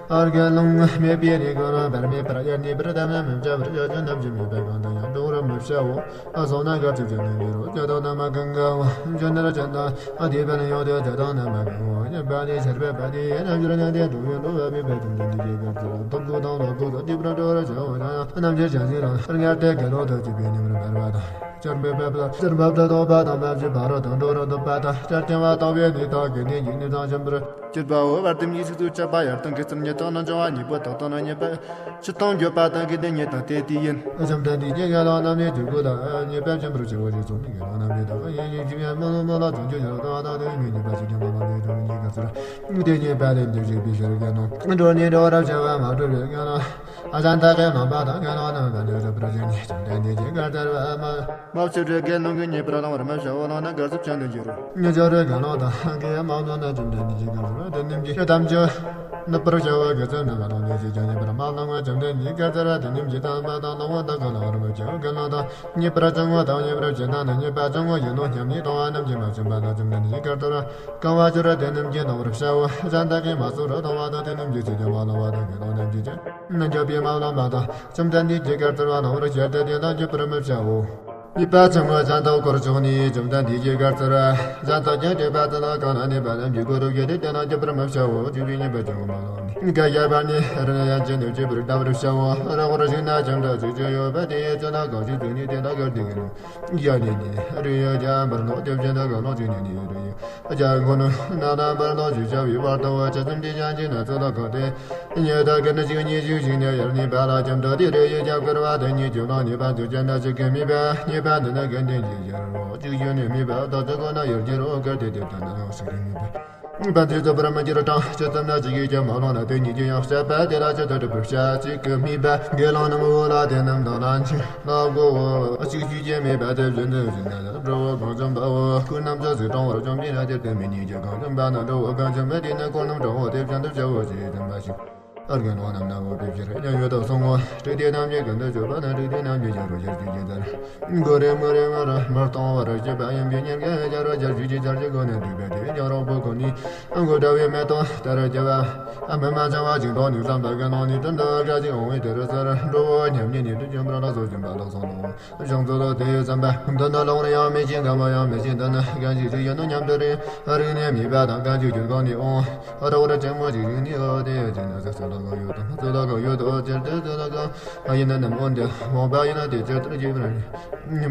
ཨར་དགེ་སློང་མེད་པའི་རིགས་ཀུན་ལ་བར་མེད་པར་དབྱར་གནས་པར་དམ་ལ་མི་བྱ་བར་བྱ་ཆོག་རྣམ་འགྱུར་མེད་པ་གང་དུ་ཡང་འགྲོ་བར་མི་བྱའོ། ཨ་སོང་ན་ག་ཚུགས་ཀྱང་ནི་འགྱུར་རོ། ཇི་ལྟར་ནམ་མཁའ་གང་ག་འོ་ཇོ་ནར་ཅན་དང་ཨ་དེ་བས་ན་ཡོད་དེ་ཇི་ལྟར་ནམ་མཁའ་གང་ག་འོ་ཉི་མ་ནི་ཆར་པའི་བ་དེ་རྣམ་འགྱུར་ནི་དེ་འགྲོ་བའི་འགྲོ་བ་མེད་པའི་དོན་དུ་འདི་སྐད་བཀའ་སྩལ་པ། སྟོབས་ཀུན་དང་ལོངས་སྐུ་དང་རྒྱུ་སྤྲུལ་འགྲོ་བར་བྱའོ། ཡང་ཡང་རྣམ་འགྱུར་ཅན་ཞིག་རང་སྔར་དེ་དགེ་སློང་དག་གིས་པའི་ཉིན་མོར་འབར་བ་དང་། ཆར་འབེབས་པ་དང་ཆར་འབབ་ཏུ་གཏོགས་པ་དང་འབབ་ཅིང་འབར་བ་དང་འགྲོ་རུ་འདོད་པ་དང་ཆར་སྐྱེ་བ་དག་པའི་ནི་དག་གི་ནི་ཡིག་ནི་དང་ཆེན་པོར་གྱུར་པའོ། བར་དུ་མི་ཞིག་ཏུ་ཆད་པ་ཡར་དང་གི་ཚུལ་ཉིད་དང་ནི་འབྱུང་བ་གཉིས་པོ་དག་དང་ནི་གཉིས་པ་ཕྱི་དང་འགྱོད་པ་དང་གི་དེ་ཉིད་དང་དེ་དེ་ཡིན། བཅོམ་ལྡན་འདས་ཀྱིས་དགེ་སློང་རྣམས་ནི་དུས་ཀུན་ལ་ཉེས་པ་སྦྱིན་པར་བྱའོ་ཞེས་གསུངས་ནས་དགེ་སློང་རྣམས་ཀྱིས་བདག་གི་ཡིད་ཉིད་ཀྱི་ཡང་མི་ལོ་མི་ལ་བྱུང་རྒྱུ་ཡང་དང་དང་དེ་ཉིད་ཉེས་པ་ཞིག་ཀྱང་མ་ལོ་ལས་དང་ཉེས་པ་ཚུལ་དེ་ཉེས་པ་ལས་འདི་བཞེས་པའི་ཕྱིར་དགེ་སློང་འགྲོ་ནི་འགྲོ་བར་བྱ་བ་མ་གྲུབ་པའི་དགེ་སློང་། ཨ་ཙན་ད་གའི་མང་པ་དང་དགེ་སློང་རྣམས་ཀྱང་འདི་རུ་པར་བྱས་ནས་བཅོམ་ལྡན་འདས་ཀྱིས་བཀའ་སྩལ་པ། མ་མ་ཕྱི་རོལ་དགེ་སློང་གིས་ཉེས་པར་བླང་བར་མི་བྱའོ། བླངས་ན་གར་སོགས་ཆེན་དུ་འགྱུར་རོ། ཉེ་ཆར་རོལ་དགེ་སློང་དག་གིས་མ་བླངས་ན་བཅོམ་ལྡན་འདས་ཀྱིས་བཀའ་སྩལ་པ། དེ་རྣམས་ཀྱིས་ཐམས་ཅད་ནུབ་པར་བྱ་བ་དགེ་ཚུལ་རྣམས་ལ་བླངས་ནས་ཅིས་ཀྱང་ཉེས་པར་མ་བླང་བར་བཅོམ་ལྡན་འདས་ཀྱིས་བཀའ་སྩལ་པ། དེ་རྣམས་ཀྱིས་དམ་པ་དང་བླང་བ་དག་གང་ལ་བར་མི་བྱའོ། དགེ་སློང་དག་ཉེས་པར་བྱང་བ་དང་ཉེས་པར་བྱེད་དང་ནི་ཉེས་པ་བྱང་བ་ཡིན་ནོ་སྙམ་ནས་གཏོང་བ་རྣམས་ཀྱིས་མ་བྱིན་པ་ལ་བཅོམ་ལྡན་འདས་ཀྱིས་བཀའ་སྩལ་པ། གང་བ་ཅི་རུང་དེ་རྣམས་ཀྱིས་གཏོང་བར་བྱའོ། ཨ་ཙན་ད་གའི་མ་ཚུགས་རུང་གཏོང་བ་དང་དེ་རྣམས་ཀྱིས་ཅིས་ཀྱང་མ་བླངས་པ་དང་དགེ་སློང་རྣམས་ཀྱིས་ཀྱང་ནི་འགྱོད་པས་མ་བླངས་པ་དང་བཅོམ་ལྡན་འདས་ཀྱིས་བཀའ་སྩལ་པ་གནང་བར་བྱས་ཏེ་དེ་དག་འགྱོད་པར་མི་བྱའོ། ཉེས་པ་བྱང་བ་གཞན་དག་སྐོར་བཅུག་ནས་བཅོམ་ལྡན་འདས་ཀྱིས་བཀའ་སྩལ་པ། གཞན་དག་ཀྱང་དྲེགས་པ་དེ་ལ་གང་ན་གནས་པ་རྣམས་ཀྱིས་སྐོར་རུ་བྱས་ཏེ་དེ་དག་འགྱོད་པར་མི་བྱའོ། སྤྱོད་པའི་ཉེས་པ་བྱང་བ་མ་བླངས་ནས་ག་ཡ་བར་ནི་རི་ཡན་ཆད་དུ་སྐྱེ་བར་གདའ་བར་བྱའོ། རི་བོར་ཞིང་ན་ཁྱིམ་བདག་ཅིག་ཅིག་ཡོད་པ་དེ་ཡི་ཚུལ་ལ་གང་ཞིག་བྱུང་ནས་དེ་དག་གར་དེ་གི་ནི། ཡ་ནི་ནི་རི་ཡི་རྒྱ་འབར་ནོ་དེ་བཞིན་དུ་གང་ལོག་ཅིག་ནི་ནི་རི་ཡི་རྒྱ་ཁོ་ནོ་ན་ན་འབར་ནོ་ཞེས་བྱ་བའི་བར་དུ་བ་ཆ་ཙམ་དེ་ཡན་ཆད་ན་ཚུལ་ལ་གང་དེ། ཉེས་དག་གི་ནི་ཅིག་ཉེས་ཞུགས་ཤིང་ནི་ཡར་ནི་བ་ལ་ཁྱིམ་བདག་དེ་རི་ཡི་རྒྱ་བསྐོར་བ་དེ་ཉིད་ཀྱང་ལོག་ནི་བ་དུ་ཅན་ན་ཅིག་གི་མི་བ་ཉེས་པ་འདི་ནི་གན་དེ་ཉིད་ཀྱང་རོ་ཅིག་ཞུགས་ནི་མི་བ་དག་ཅིག་ཁོ་ན་ཡར་གྱི་རོ་གར་དེ་དེ་ལྟ་ན་ཡང་ཞིག་གི་མི་བ། བ་དུ་ཚོ་བར་མ་གྱུར་གྲང་ཅི་ཙམ་ན་ཅིག་གིས་ཀྱང་མ་ལོང་ན་དེ་ཉིད་ཀྱི་ཡང་བཤད་པ་དེ་ལ་ཅི་ལྟར་སྒྲུབ་པར་བྱ་ཅིག་གི་མི་བ་དགེ་སློང་རྣམས་འོ་ལ་དེ་རྣམས་དང་ལ་འཆི་ལ་གོ་བོ་ཅིག་ཞུགས་ཀྱི་མི་བ་དེ་བཞིན་དུ་བཞིན་ན་འགྲོ་བོ་གང་བྱུང་བའོ། ཁོ་རྣམས་ཀྱང་ཟིག་གྲང་བར་བཅོམ་པས་ན་དེར་དེ་མི་ཉིད་ཀྱི་གང་བྱུང་བ་ན་འགྲོ་བོ་གང་བྱུང་བས་དེ་ནི་ཁོ་རྣམས་གྲང་བོ་དེ་བཞིན་དུ་བྱའོ་ཞེས་བསྟན་པ་ཞིག་ཨར་གན་བ་རྣམས་ན་འོ་པའི་ཕྱིར་སྙན་ཡོད་དོ་གསུང་ངོ་། སྤྲུལ་སྡེ་རྣམས་ཀྱི་ཀུན་ཏུ་སྤྱོད་པ་ན་སྤྲུལ་སྡེ་རྣམས་ཀྱི་བྱ་རོག་ཞལ་གྱི་ཇི་ལྟར་མགོ་རེ་མུ་རེ་མུ་རེ་མུར་གཏོང་བར་བྱེད་པ་ཡིན་པས་ཉེར་གན་བྱ་རོག་ཞལ་གྱི་ཇི་ལྟར་གྱི་སྒོ་ནས་འདུས་པ་དེ་ཀྱང་རོག་པོ་ཁོ་ནི་མགོ་འདྲ་བའི་མེ་ཏོག་ལྟར་སྐྱེ་བ་མི་མ་བྱང་བ་ཅིག་མཐོང་ནས་བསམ་པ་ཀུན་སློང་ནས་དོན་དུ་དགའ་ཞིང་འོང་བས་དེར་གསོལ་འགྲོ་བོ་སྙམ་ནས་ནི་དྲིན་ཆེན་པོར་ལགས་སོ་སྦྱིན་པ་ལགས་སོ་ལོ། བྱང་ཚུལ་ལོ་དེ་ཡི་བསམ་པ་འདི་ནི་ལོང་རེ་ཡང་མེད་ཅིང་འགལ་བ་ཡང་མེད་ཅིང་འདི་ནི་གང་ཞིག་ཅིག་ཡིན་ནོ་སྙམ་དུ་རིག་ནས་མོས་པ་དང་གང་ཞིག་གྱུར་གང་ནས་འོང་། རོག་རེ་ཆེན་མོ་ཞིག་ཡིན་ནི་ཨོ་དེ་ཡི་ཅི་ན་ཟེར་ཚུལ་ལ་གང་ཡོད་དང་ཚུལ་ལ་གང་ཡོད་དོ་ཅེར་ཏེ་ཚུལ་ལ་གང་ཡིན་ན་ནམ་འོན་ཏེ་འོང་པ་ཡིན་ན་དེ་ཅེར་ཏེ་ཅི་བར་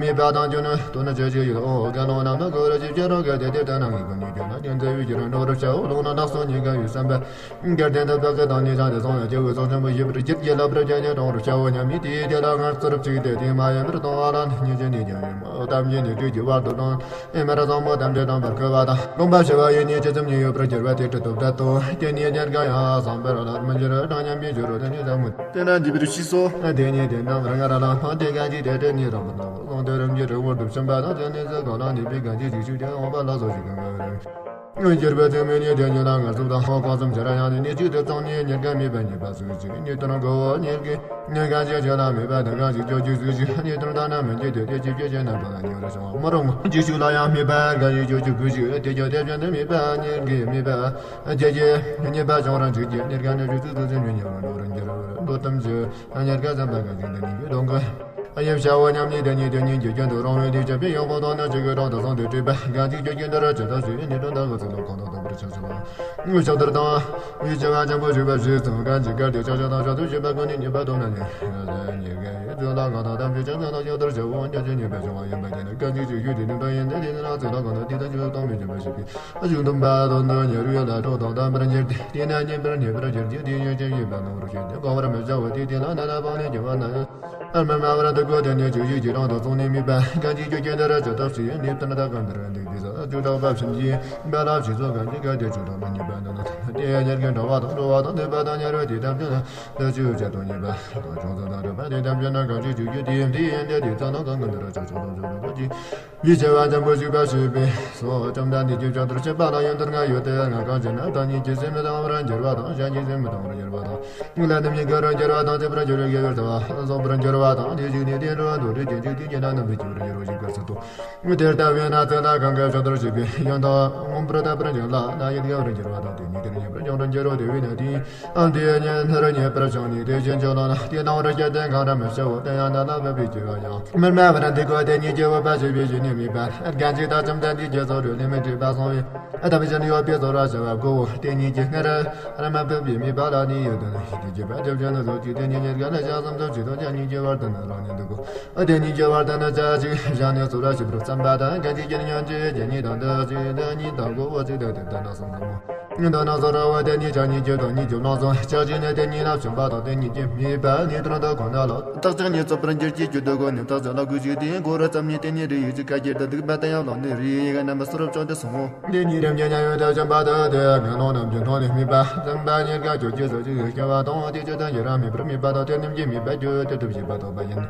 མོས་པ་དང་གྱུར་ནས་དོན་ནི་ཅི་ཞིག་ཡོད་ཨོ་ག་ནོ་ནམ་ན་གོ་ར་ཅི་ཅེར་རོ་ག་དེ་དེ་ལྟ་ན་ངེས་པ་ཉིད་ཀྱང་ན་ཀྱང་མཛའ་བའི་རྒྱུ་རུ་འགྲོ་རུ་བྱའོ། ལོང་ན་བདག་སོགས་ཉིད་ཀ་ཡོད་བསམ་པ། གལ་ཏེ་འདི་དག་གི་དང་ནི་བྱང་དེ་སོང་ལ་སྐྱེ་བོའི་ཚོགས་ཆེན་པོ་ཡིད་པར་བགྱིད་ཀྱི་ལག་པར་བྱ་ཉེ་གྲོང་རུ་བྱའོ་སྙམ་ནས་དེའི་དེ་ལ་སྔར་ཚུར་ཕྱིས་ཏེ་དེ་མ་ཡིན་པར་གཏོང་བ་ལ་ནི་སྙིང་རྗེ་ནི་ཀྱང་ཡོད་མོད། གཏམ་གྱི་ནི་དུས་ཀྱི་བར་དུ་གཏོང་ཨེ་མར་བཟང་པོ་དམ་བཅས་དང་བར་ཁུ་བ་དང་སྒོམ་པ་ཞི་བ་ཡིས་ནི་ཇི་ཙམ་ཉེ་ཡོད་པར་གྱུར་པ་དེ་ཁྲི་ཐོབ་ཏུ་དེ་ནི་སྙན་གང་ཡང་བཟང་པར་ལར་མི་འགྱུར་གྲང་སྙམ་པའི་སྦྱོར་རོ་དེ་ནི་བཟང་མོད། དེ་ན་འདི་པར་ཤི་སོ། དེ་ནི་དེ་རྣམས་རང་ངར་ལ་ཕན་དེ་གང་ཅི་དེ་དེ་ནི་རང་པར་ནོར་བར་གཏོང་དེ་རིམ་གྱིས་རི་བོར་སྒྲུབ་ཕྱིན་པ་དང་དེ་ནི་ས་གང་ལ་ནི་པའི་གང་ཅི་ཞིག་ཤུགས་ཀྱང་འོངས་པ་ལ་སོགས་ཤིག་གང་ག་རེ། སྐྱེ་བ་ཚད་མེད་ནི་དེ་ཉིད་ལ་ངར་སོང་དང་། ཁོང་གསུམ་ཆར་ཡང་ནི་གནས་གཅིག་ཏུ་ཚང་ནས། ཉེར་དགའ་མེད་པ་ཉེས་པ་སུ་གཅིག་ནི་དོན་གོ་བོ་ཉེར་དགའི་ཉེར་དགའ་ཞིག་ཆོས་ལ་མེད་པ་དང་གང་ཞིག་སྐྱོ་ཅི་སུ་ཞིག་ནི་དོན་དག་ན་མི་འགྱུར་ཏེ། དེ་ཅི་སྐྱེ་ཅི་ན་དོན་ལ་ཉེ་བར་སོང་བ་མ་རུང་། ཅི་ཞིག་ལ་ཡང་མེད་པ་གང་ཞིག་སྐྱོ་ཅི་སུ་ཞིག་དེ་ཀྱང་དེ་བཞིན་དུ་མེད་པ་ཉེར་དགའི་མེད་པ་དེ་ཀྱི་ཉེས་པ་བྱུང་རང་ཅིག་ཀྱི་ཉེར་དགའ་ནི་རྒྱུ་ཚུལ་དུ་ཟིན་མི་ཉེ་བར་འགྲོ་བར་འགྱུར་བར་འགྲོ་ལྟམ་ཞིག་ཉེར་དགའ་བསམ་པ་གང་ཞིག་འདི་ནི་ཡོད་དོ་གི། ཡེ་ཤ་བོ་མཉམ་ཉིད་དེ་ཉིད་དེ་ཉིད་ཀྱི་རྒྱུན་དུ་རུང་བའི་དུས་ཀྱི་པའི་ཡོག་པོ་དང་ནི་གཅིག་གི་གྲོང་དུ་སོང་སྟེ་སྤྲུལ་པ་གང་ཅིག་ཁྱོད་ཀྱི་འདི་ར་ཇི་ལྟར་ཞུས་ནི་དོན་དག་གི་ཚུལ་ལ་གང་དང་དང་པོར་ཆགས་སོ། དངོས་ཕྱག་དར་དང་། དབུས་ཆེ་བ་འཇམ་པོ་བཞུགས་པ་བཞུགས་སུ་གང་ཅིག་གར་དེ་ཕྱག་ཕྱག་དང་ཕྱག་ཏུ་བཞུགས་པ་ཀུན་ནི་ཉེས་པ་དང་ན་ཉེ་ཉེ་གའི་ཚུལ་ལ་གང་དང་དམ་ཆོས་ཕྱག་དང་ཕྱག་ཏུ་བཞུགས་པ་འཇམ་ཆོས་ཉེས་པ་བྱུང་བ་ཡིན་པ་དེ་ནི་གང་ཅིག་ཅིག་ཡུལ་དེ་ནི་འདྲ་ཡིན་ནི་དེ་ནི་ལ་ཚུལ་ལ་གང་དང་དེ་དང་ཆོས་སྟོང་མི་འཇོམས་པ་ཞིག་གིས། གཞུང་དུ་འབད་དོ་འདི་ཉེ་རུ་ཡོད་ལ་གྲོགས་དང་ལྡན་པར་འགྱུར་ཏེ། དེས་ན་ཉེས་པར་ཉེས་པར་འགྱུར་གྱི་དེ་ཉེས་ཀྱང་ཉེས་པ་ནོར་ཞེས་ཏེ་གོ་བར་མི་བྱ་བ་དེ་དེ་ལ་ན་ན་པང་ནས་སྐྱེ་བ་ན། ཨ་མ་མ་བར་འདུག་གོ་དེ་ནས་ཆོས་ཡིད་ཀྱི་རང་དུ་བཙོང་ནས་མེད་པ་གང་ཅིག་ཁྱོད་ཀྱི་འདི་ར་ཇི་ལྟར་ཞུས་ནས་བསྟན་དག་གམ་འདིར་འདུག་དེ་ས་ཅུ་དྲག་པ་བྱིན་གྱིས་འབད་ལ་བྱིན་སོགས་གང་ཅིག་ག་དེ་ཆོས་དང་མི་ཉེས་པ་འདི་ན་དེ་ཉེར་དགའི་འགྲོ་བ་དང་འགྲོ་བ་དང་འདོད་པ་དང་ཉེ་རུ་དེ་ཐམས་ཅད་ལ་དེ་ཆོས་བྱ་དང་ཉེས་པ་དང་བྱུང་ཚུལ་དང་འདོད་པ་དེ་ཐམས་ཅད་ན་གང་ཅིག་ཆོས་ཡིད་དེ་ཡིན་དེ་ཡིན་དེ་དེ་ཚོ་ནང་གང་གི་འདི་ར་ཆོས་ཆོས་དང་ཆོས་དང་གང་ཅིག་ཡིད་ཆེས་པ་འཇམ་པོ་བཞུགས་པ་ཞེས་པས་སོ། བཅོམ་ལྡན་འདས་ཀྱིས་བཅོམ་ལྡན་ཁྱབ་པ་ལ་ཡོན་ཏན་ལྔ་ཡོད་དེ། ལྔ་གང་ཞེ་ན། བདག་ཉིད་ཀྱི་སེམས་མི་གཏང་བར་འགྱུར་བ་དང་། གཞན་གྱི་སེམས་མི་གཏང་བར་འགྱུར་བ་དང་། ལས་རྣམས་ཉེས་དགའ་རུ་འགྱུར་བ་དང་། བརྩེ་བར་འགྱུར་བའི་དགེ་བའི་རྩ་བ་སོགས་པར་འགྱུར་བ་དང་། དེ་བཞིན་ནི་དེ་འགྲོ་བ་འདུལ་བའི་རྒྱན་གྱི་དེ་ཉིད་ལ་རྣམ་པར་འགྱུར་བར་འགྱུར་བ་ཞིག་པར་ཟད་དོ། དེ་ལྟ་བས་ན་ཚེ་ལ་གང་གི་བྱ་དོར་བྱེད་པའི་ཡོན་ཏན་མངོན་པར་བརྟག་པར་འགྱུར་ལ་ན། ཡིད་དགའ་བར་འགྱུར་བ་དང་། དེ་ཉིད་དེར་ཉེས་པར་སྦྱོང་བར་འགྱུར་རོ། དེ་བས་ན་དེའི་ཨ་འདི་ཉིད་ནི་རུ་ཉེས་པར་བྱུང་ནས་དེ་བཞིན་ཅི་ལོག་ན། དེ་སྣང་བར་བྱེད་དེ་གང་ར་མི་བྱའོ། དེ་ཡང་ན་ལ་བབ་པའི་སྐྱེ་བ་ཡང་། མར་མེ་བར་འདི་ཀོ་དེ་ཉིད་ཀྱི་འོད་པ་ཞེས་པའི་གཞི་ནི་མེད་པ། རྒྱན་གཅིག་དང་བཅོམ་ལྡན་འདས་ཀྱི་ཚོགས་དྲུག་ལས་མི་འདྲེས་པ་གསང་བའི་ཐབས་ཤེས་ནི་ཡོད་པའི་ཚོགས་ར་བྱ་བ་གོ། དེ་ཉིད་ཀྱི་སྔར་ར་མ་བབ་པའི་མེད་པ་ལ་ནི་ཡོད་དོ། དེ་སྐྱེས་པ་དེ་བཞིན་ནི་ཚོགས་ཀྱི་དེ་ཉིད་ཉེར་དགའ་ལ་བྱ་བསམ་དུ་བྱེད་དོ། རྒྱན་གཉིས་ཀྱི་བར་དུ་ནི་རང་ཉིད་འདུག་གོ། དེ་ཉིད་ཀྱི་བར་དུ་ནི་བྱ་གཅིག་བཞག་ནས་ཚོགས་ར་བྱེད་པར་བསམ་པ་དང་། རྒྱན་གྱི་རྒྱན་ཉོན་ཅིག་རྒྱན་གཉིས་དང་འདི་གཅིག་འདི་གཉིས་དང་གོ་བོ་གཅིག་དང་དེ་ལྟར་ན་གསུམ་གསུམ་མོ། འདི་ནི་ཚོགས་ར་བ་དེ་ཉིད་བྱ་གཉིས་ཀྱི་དང་གཉིས་ཀྱི་ལོག་གསུམ། བྱ་གཅིག་ནི་དེ་གཉིས་ལ་བྱུང་བ་དང་དེ་གཉིས་ཀྱི་མེད་པ་ནི་དོན་དག་ཁོ་ན་ལ། བརྟག་ཅིང་ཉེས་ཚོགས་པར་འགྱུར་གྱི་རྒྱུ་དུ་གོ་ནས་བརྟག་ཅིང་ལ་གུས་ཞིག་དེའི་མགོ་རུ་བརྩམས་ནས་དེ་ཉིད་རི་ཡི་གཅིག་ཁ་ཁྱེར་དུ་འདུག་པ་དེ་ཡང་ལོག་ནས་རི་ཡི་རྣམ་པ་སུ་རུ་བྱུང་སྟེ་སོང་ངོ་། དེ་ཉིད་རིམ་གྱིས་མཉམ་ཡོད་དུ་ཕྱིན་པ་དེ་དེ་དགེ་སློང་རྣམས་ཀྱི་མཐོང་ནས་དམིགས་པ་བཙུན་པ་ཉེར་དགའ་ཁྱོད་ཀྱིས་སོ་ཅིག་སྐྱེ་བ་དང་དེ་ཅི་དང་ཡི་རང་མེད་པར་དམིགས་པ་དང་དེ་རྣམས་ཀྱི་དམིགས་པ་རྒྱུ་དེ་སྒྲུབ་བྱེད་པ་རྟོགས་པ་ཡིན།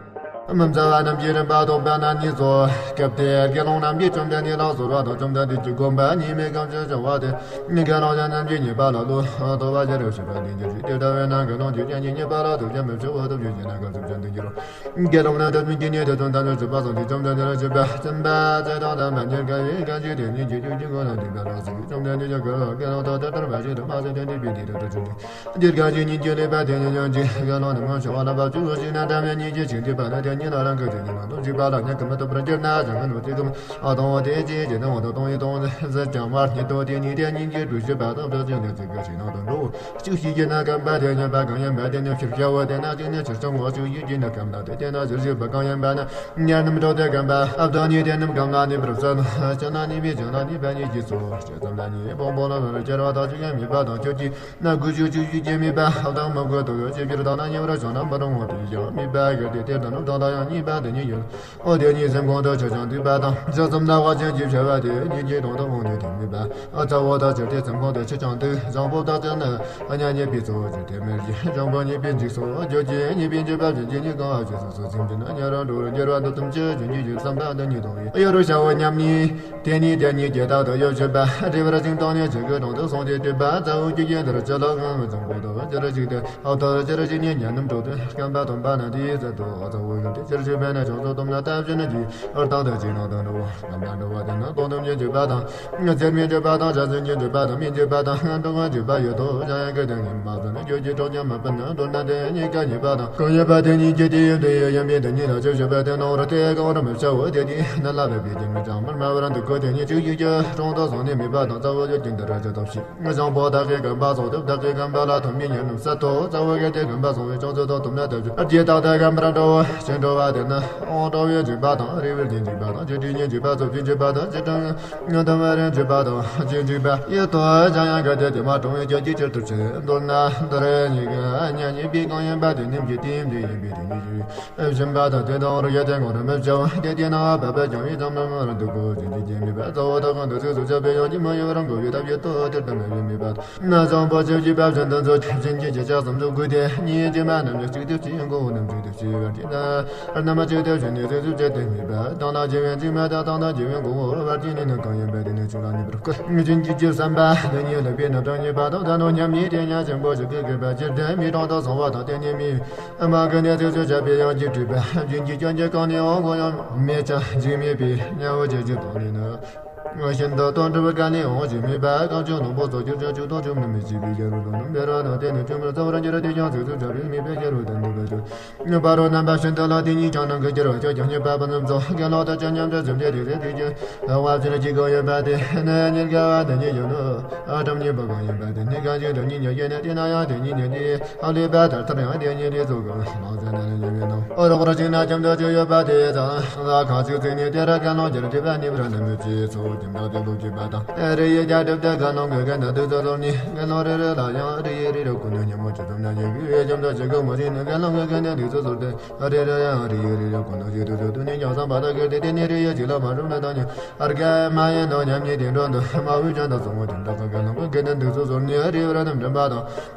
མི་འཛའ་བ་རྣམས་ཀྱིས་རིམ་པ་རྟོགས་པ་ན་ནི་སོ། སྐབས་དེར་དགེ་སློང་རྣམས་ཀྱིས་བཅོམ་ལྡན་འདས་ལ་གསོལ་བ་དང་བཅོམ་ལྡན་འདས་ཀྱི་དགོངས་པ་ཉིད་མེད་གམ་ཞེས་བྱ་བ་དེ། དགེ་སློང་རྣམས་ཀྱིས་ཉེས་པ་ལ་བློ་རྟོག་པ་ཞེས་རབ་ཤེས་པ་འདི་འགྱུར་ཞིང་། དེ་ལྟ་བས་ན་དགེ་སློང་གྱིས་ཀྱང་ཉེས་པ་ལ་ཐུག་ཀྱང་མི་ཕྱིར་འོ་ཐུབ་ཞུ་ཞེ་ན་ག་ཚུལ་ཅན་དུ་འགྱུར་རོ། དགེ་སློང་རྣམས་དེ་ཉིད་ཀྱི་ནི་དེ་དོན་དམ་པར་གྲུབ་པ་སོགས་ཀྱིས་བཅོམ་ལྡན་འདས་ལ་དཔྱད་པ་བཙུན་པ་བརྩེ་དང་ལྡན་པ་ཉེར་དགའ་བས་གང་ཞིག་དེ་ཉིད་ཀྱི་རྒྱུ་ཀྱི་སྔོན་ལ་འདུས་པ་ལ་གཟིགས་ཀྱི་བཅོམ་ལྡན་འདས་ཀྱིས་དགེ་སློང་དག་དེ་ལྟར་མ་བྱེད་དུ་མ་ཟད་དེ་འདུས་པའི་དེ་ལྟར་དུ་གྲུབ་ནས། དེར་གང་ཞིག་ཉིད་ཀྱི་ལེགས་པ་དེ་ཉིད་ཉོན་ཅིག་དགེ་སློང་རྣམས་ངོ་ཤེས་པ་ལ་བབ་ཅིག་འོ་ཞིག་ན་འདྲ་མེད་ཉིད་ཀྱི་ཞིང་འདུས་པ་ལ་དེ་ཉིད་ལ་རང་གི་དེ་ཉིད་མ་གཏོགས་འཇིག་པ་ལ་ཉེར་དགའ་མི་ཐུབ་པར་གྱུར་ན་བྱང་ཁ་ནུབ་དེ་གམ་ཨ་དང་བ་དེ་ཅི་ཇི་དང་བ་དང་སྟོང་ཡི་སྟོང་ཟད་ཀྱང་མར་ཉིད་དོ། དེ་ཉིད་དེ་ཉིད་ཀྱི་སྒྲུབ་བྱེད་པ་དང་བདག་ཅིག་ནི་ཚིག་གི་ཞིང་ནང་དུ་འགྲོ། གཅིག་ཤེས་ཀྱི་ན་ཁམས་པ་དེ་ཉོན་པ་གང་ཡིན་པ་དེ་ནི་ཕྱིར་སྐྱེ་བོ་དེ་ན་གཅིག་ནི་ཕྱིར་བྱང་བ་གཅིག་ཡིད་ཀྱི་ན་ཁམས་ན་དེ་དེ་ན་ཕྱིར་བཞུགས་པ་གང་ཡིན་པ་ན་ཉེར་རྣམ་གྲོལ་དེ་ཁམས་པ་ཨ་བདག་ཉིད་དེ་རྣམས་གང་ལ་གནས་པར་བརྩོན། ཕྱི་ན་གནས་པའི་བྱང་ན་གནས་པ་ཉིད་ཀྱིས་སོ། ཇི་ཙམ་ན་ཉིད་སྤོང་སྤོང་ལ་མར་སྐྱེ་བ་དང་གཅིག་ཡང་མེད་པ་དང་ཁྱོད་ཀྱིས་ན་གུས་ཞུ་གཅིག་ཡིད་ཀྱིས་མེད་པ་ཨ་བདག་མི་དགོས་དོ་ཡོད་ཅེས་པའི་དང་ན་ཉེ་བར་བྱུང་ན་མི་རུང་བ་དེ་ཡང་མེད་པ་གལ་ཏེ་དེ་ལྟ་ན་བདག་ལ་ཡང་ཉེས་པ་དེ་ཉིད་ཡོད། འོ་དེ་ཉིད་སེམས་ཁོང་དུ་ཆུད་ཅིང་འདུས་པ་དང་། ཇི་ཙམ་ན་བ་ཅན་གྱི་བྱ་བ་དེ་ཉིད་ཀྱི་དོན་དུ་འོང་ནས་དེ་མེད་པ། ཨ་ཚ་བོ་དག་ཕྱིར་དེ་སེམས་ཁོང་དུ་ཆུད་ཅིང་འདུས། བྱང་པོ་དག་ཅན་ནི་ཉེས་པའི་ཚོགས་ཀྱི་དེ་མེད་ཀྱི། བྱང་པོ་ཉེས་པའི་འཇིགས་སོ། རྒྱུ་ཀྱི་ཉེས་པའི་འཇིགས་པ་བཞིན་གྱི་ཉེས་གང་ཨ་ཞེས་སོ་སོ་སེམས་ཀྱི་ན་ཉེ་རང་འགྲོ་རུ་འགྱུར་བ་འདི་ཙམ་གྱི་རྒྱུ་ཉིད་ཡོད་བསམ་པ་འདི་ཉིད་དང་བའི་ཡོད་རུ་བྱ་བ་མཉམ་ཉིད། དེ་ཉིད་དེ་ཉིད་ཀྱི་རྟག་ཏུ་ཡོད་བྱེད་པ་རི་བར་ཅིང་དང་ནི་ཆོས་ཀྱི་དྲུང་དུ་སོང་སྟེ་སྡོད་པ་ཚ་བོ་རྒྱུ་ཡི་འདིར་ཅི་ལོག་ངང་མི་ཚང་པོ་དང་ཅི་རུ་ཞིག་སྟེ། ཨ་ཐར་ཅི་ར་ཅི་ཉིད་ཉན་རྣམས་གྲོགས་དེ་རྐང་པ་སྟོན་པ་ན་དེའི་ཚད་དུ་ཨ་ཚ་བོ་ཡོད་དེ་ཅི་ར་ཞིག་བས་ན་ཅུང་ཟད་སྟོབས་ན་ལྟ་བཞིན་གྱི་ཨར་ཐང་དུ་ཅི་ནང་དུ་འགྲོ་བ་རྐང་པ་འགྲོ་བ་དེ་ནི་སྟོང་དུ་ཉིད་འཇིག་པ་དང་། རྩེར་མི་འཇིག་པ་དང་། བྱ་སེམས་ཉིད་འཇིག་པ་དང་། མི་འཇིག་པ་དང་། སྡུག་བསྔལ་འཇིག་པ་ཡོད་དོ། བྱ་ཡང་གི་དེ་ཉིད་མ་བཟོད་ན་རྒྱུ་ཀྱི་གྲོགས་ཀྱང་མ་སྤེལ་ན། མདོར་ན་དེ་གཉིས་ཀ་ཉེས་པ་དང་གང་ཡོད་པ་དེ་ཉིད་ཀྱི་དེ་ཡོད་དེ་ཡོད་ཡིན་པས་དེ་ཉིད་ལ་ཅི་ཞུ་བ་དེ་སྣང་བར་དེ་གང་བར་མི་བྱའོ། དེ་དེ་ནི་ལ་བས་པའི་རྒྱུ་མི་ཅང་མར་མ་བར་འདུག་གོ་དེ་ཉིད་ཅིག་ཡུལ་གྱི་གྲོང་དུ་སོང་ནས་མེད་པ་དང་། རྩ་བོ་ཡོད་ཀྱི་འདི་ར་ཅི་ཐོབ་ཤེས། བཟང་པོ་བདག་གི་རྐང་པ་སོགས་ཏེ། བདག་གི་རྐང་པ་ལ་ཐོན་མི་ཉེར་རྣམས་ཟད་དོ། རྩ་བོ་གལ་ཏེ་རྐང་པ་སོང་བས་ཅུང་ཟད་དོ་དུམ་ན་ལྟ་བུ་རྒྱས་བཏགས་ཏེ་རྐང་པར་འགྲོ་བ་ཅི་འགྲོ་བ་དེ་ནི་འོང་འགྲོ་བའི་འཇིགས་པ་དང་། རི་བོའི་འཇིགས་པ་དང་། ཅི་དྲིས་ཉིད་འཇིགས་པ་ཚོགས་ཀྱི་འཇིགས་པ་དང་། ཅི་དྲང་དུ་མ་རེ་འཇིགས་པ་དང་། ཅི་འཇིགས་པ་ཡོད་དོ། བྱ་ཡང་གལ་ཏེ་དེ་མ་གྲོང་བའི་རྒྱལ་གྱི་ཕྱིར་དུ་ཆེ། མདོར་ན་འདིར་ཉིད་ཀྱི་ཉེས་པའི་གང་ཡིན་པ་དེ་ནི་འཇིག་རྟེན་འདི་ཡིན་པས་དེ་ཉིད་ཀྱི། བཞིན་པ་དང་དེ་དང་རུ་ཡ་དེ་ངོ་རུ་མི་བྱའོ། དེ་དེ་ན་བབ་པ་ཀྱང་ཡིད་ཙམ་ན་མ་རུ་འདུག་གོ། དེ་འཇིག་རྟེན་མེད་པ་རྩ་བོ་དག་གང་དུ་ཚིགས་སུ་བཅད་པའི་ཡང་གཅིག་མ་ཡོད་རང་གོ་བའི་ཐབས་ཡོད་དོ། དེར་དམ་པའི་མེད་པ་ན་བཟང་པོ་ཆོས་ཀྱི་བབ་བཞིན་དུ་མཛོད་ཅིག་བཞིན་གྱི་ཅི་བྱ་བསམ་གྱི་དགོས་ཏེ། ཉིད་ཀྱི་མ་རྣམས་ནི་གཅིག་ཏུ་བྱས་མགོ་བོ་རྣམས་གཅིག་ཏུ་བྱས་པར་གྱིས་ན། རྣམ་པ་ཅི་སྟེ་བྱས་ནས་ཚིག་རྩུབ་སྤྱད་དེ་སྨྲས་པ། དང་ལ་རྒྱལ་བའི་འཇིགས་མེད་དང་དང་ལ་རྒྱལ་བའི་མགོ་བོ་བར་གྱི་ནི་ནི་གང་ཡིན་པ་དེ་ནི་ཆུ་ལ་ཉེ་བར་བཀོད། མི་ཆུན་གྱི་རྒྱུ་བསམ་པ་དེ་ཉིད་ལེགས་པའི་རྣམ་གྲངས་རྙེད་པ་དང་ད་ནོ་མཉམ་ཉིད་དེ་ཉག་ཆེན་པོ་ཞིག་གི་དགོས་པ་ཅིར་དེ་མི་གྲངས་དང་བཟང་བ་དང་དེ་ཉིད་མི་མ་གི་ནས་ཚིག་རྩུབ་བྱ་བའི་ཡང་གཅིག་བྲིས་པ་རྒྱུན་གྱི་སྐྱོན་གྱི་གང་ནས་འོང་གོ་ཡང་མེད་ཅིང་འཇིགས་མེད་པའི་དམྱལ་བ་ཅན་གྱི་དོན་ནི་ནི། ཤིན་ཏུ་དོན་གྲུབ་དཀའ་ནི་འོང་ཞིང་མེད་པ་གང་བྱུང་ལོངས་པོ་སོགས་ཀྱི་བྱང་ཆུབ་དོན་ཆུང་མི་མི་བྱེད་པའི་རྒྱལ་རུ་དང་ནི་འབད་ར་དང་དེ་ནི་ཆུང་མི་རྩ་བར་འགྱུར་དེ་ཀྱང་ཚིག་རྩུབ་བྱ་བའི་མི་པའི་རྒྱལ་རུ་དང་འདུག་པ་ཅོ། བར་རོ་རྣམ་པ་ཤིན་ཏུ་ལ་དེ་ཉིད་ཀྱང་ནང་གི་རྒྱལ་བ་ཅོ་ཀྱང་ཉེས་པ་པ་རྣམས་སོ་དགེ་སློང་དུ་ཅི་སྙམ་དུ་འཛུམ་གྱི་དེ་ཚེ་དེ་ཀྱི་དབང་ཕྱིར་གྱི་གང་ཡོད་པ་དེ་ནི་ཉེར་དགའ་བ་དེ་ཉིད་ཡོད་ནོ། ཨ་གྲངས་ཉེས་པ་གང་ཡོད་པ་དེ་ནི་གང་ཞིག་དོན་ཉིད་ཉེས་ཀྱི་ནི་དེ་ན་ཡང་དེ་ཉིད་ཉེས་ཀྱི། ཨ་ལུས་པ་ལྟར་ཐར་ཡང་དེ་ཉིད་ལས་ཚོགས་གང་ལོངས་སྤྱོད་ན་ལས་ཉེས་པའི་ནང་། ཨོ་རོགས་ར་ཅིག་ན་ཁྱམས་དུ་ཅི་ཡོད་པ་དེ་དང་ལ་ཁ་ཅིག་ཚིག་ནི་དེ་ར་དགེ་སློང་རྒྱལ་དེ་བ་ནི་བར་རྣམས་ཀྱི་ཚོགས་ཀྱི་འདྲ་དེ་ལུགས་ཀྱི་པ་དང་། རི་ཡི་རྒྱ་གྲུབ་དེ་དགེ་སློང་གི་རྒན་དང་དུས་ཚོད་ལོར་ནི་དགེ་སློང་རེ་རེ་ལ་ཡང་རི་ཡི་རི་རབ་ཀུན་ནས་ཉིན་མོ་ཅི་ཙམ་ན་ཡི་གི་ཡོད་ཀྱང་དུ་ཅི་གོ་མོ་ཅི་ནི་དགེ་སློང་གི་རྒན་དེ་དུས་ཚོད་ལོར་དེ་རི་རེ་ཡང་རི་ཡི་རི་རབ་ཀུན་ནས་ཅི་དུས་ཚོད་དུ་ནི་ཀྱང་བསམ་པ་དག་གི་དེ་དེ་ནི་རི་ཡི་ཅི་ལ་མ་རུབ་ན་དང་ནི་ཨར་ག་མ་ཡིན་ནོ་ཉམས་ཉིད་དེ་འགྲོ་འདུག་མ་འོས་ཀྱང་དུ་སོང་བ་དེ་འདྲ་གང་དགེ་སློང་གི་རྒན་དེ་དུས་ཚོད་ལོར་ནི་རི་རབ་རྣམས་འདྲེན་པ་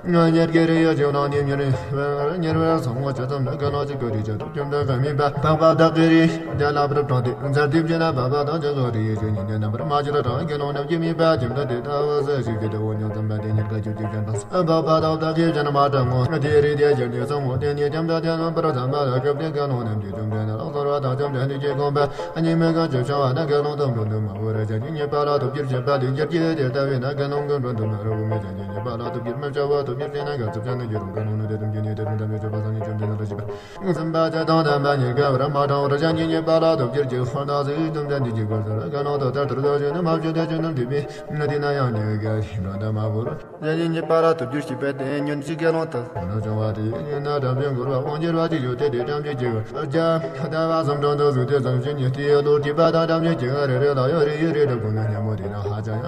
དང་། ཉེར་དགའི་རིགས་ཡོད་ཅིང་རང་ཉིད་མྱུར་ཉེར་བར་སོང་བ་ཇི་ཙམ་ན་དགེ་སློང་གཅིག་གི་རིགས་ཆད་དུ་ཁྱིམ་དུ་གང་མིན་པ་འཕགས་པ་བདག་གི་རིགས་དེ་ལ་བུར་དྲངས་ཏེ་མཛད་དེ་བྱིན་ན་འཕགས་པ་དང་ཅི་གི་རིགས་ཡོད་ཅིང་ཉིད་ནས་རྣམ་པར་མ་གྱུར་དང་དགེ་སློང་རྣམས་ཀྱིས་དམིགས་པ་ཁྱིམ་དུ་དེ་ལྟ་བུ་ཟེར་ཞིག་གི་དེ་འོ་ཉོན་ཙམ་པ་དེ་ཉིད་དགའ་སྐྱིད་ཀྱི་ཅན་དང་འཕགས་པ་དང་བདག་གིས་བྱིན་མ་དྲངས་ངོ་། དེའི་རིགས་དེ་ཅན་དེ་ཚོ་ངོ་དེ་ཉིད་ཁྱིམ་དུ་དེ་རྣམ་པར་ཙམ་པ་ལ་སྐབས་དེ་དགེ་སློང་རྣམས་ཀྱིས་ཁྱིམ་དུ་ན་ལོག་ཟོར་བ་དང་ཁྱིམ་དུ་ནི་ཀྱི་དགོངས་པ་སྙིང་མི་གང་ཆུ་བྱང་བ་ན་དགེ་སློང་དང་འགྲོ་འདུག་མ་བོ་ར་ཅན་གྱི་ཉེས་པ་ལ་ཐུག་གྱུར་བྱེད་པ་དེ་འགྱུར་གྱི་དེ་ལྟ་བས་ན་དགེ་སློང་གི་འགྲོ་འདུག་མ་རུ་མེད་ཅན་གྱི་ཉེས་པ་ལ་ཐུག་གྱུར་མི་བྱ་བ་ཐུག་གྱུར་བྱས་ན་དགའ་ཚུབ་ཅན་ནི་རྒྱུ་རུང་དགེ་སློང་ནི་དེ་དུམ་གྱི་ནི་དེ་དུམ་དམ་པའི་སྤྱོད་པ་སང་ཉིད་བཅོམ་ལྡན་འདས་ལ་བྱེད་པ། སེམས་པ་ཅན་དང་ལྡན་པ་ཉེར་དགའ་བར་མ་དྲང་བར་གཞན་གྱི་ཉེས་པ་ལ་ཐུག་གྱུར་གྱི་ཧོར་ན་ཟིག་དུམ་ཅན་འདི་གྱི་བར་དུ་དགེ་སློང་དུ་ལྟར་དུ་ལྟ་བྱུང་ནི་མ་བྱུང་དེ་བྱུང་ནམ་དུས་པའི་ནི་དེ་ན་ཡང་ཉེར་དགའ་ཞིང་དྲང་དུ་མ་བོར། གཞན་གྱི་ཉེས་པ་ལ་ཐུག་གྱུར་ཞིག་པས་དེ་ཉོན་ཅིག་དགེ་སློང་དུ་ནི་བྱུང་བ་དེ་ཉིད་ན་དམ་པའི་མགུར་བ་དབང་གྱུར་བ་དེ་ཡོད་དེ་དེ་དམ་ཅན་གྱི་བར་རྒྱ་ལྟ་བ་བསམ་གྲངས་དུ་གཟུགས་དེ་ཙམ་ཞིག་ཉིད་དེའི་བློ་དྲིས་པ་དང་དམ་ཅན་གྱི་རེ་རེ་ལ་ཡང་རེ་ཡི་རེ་རེ་ཀུན་ནས་སྙན་མོ་དེ་ན་ཧ་ཅང་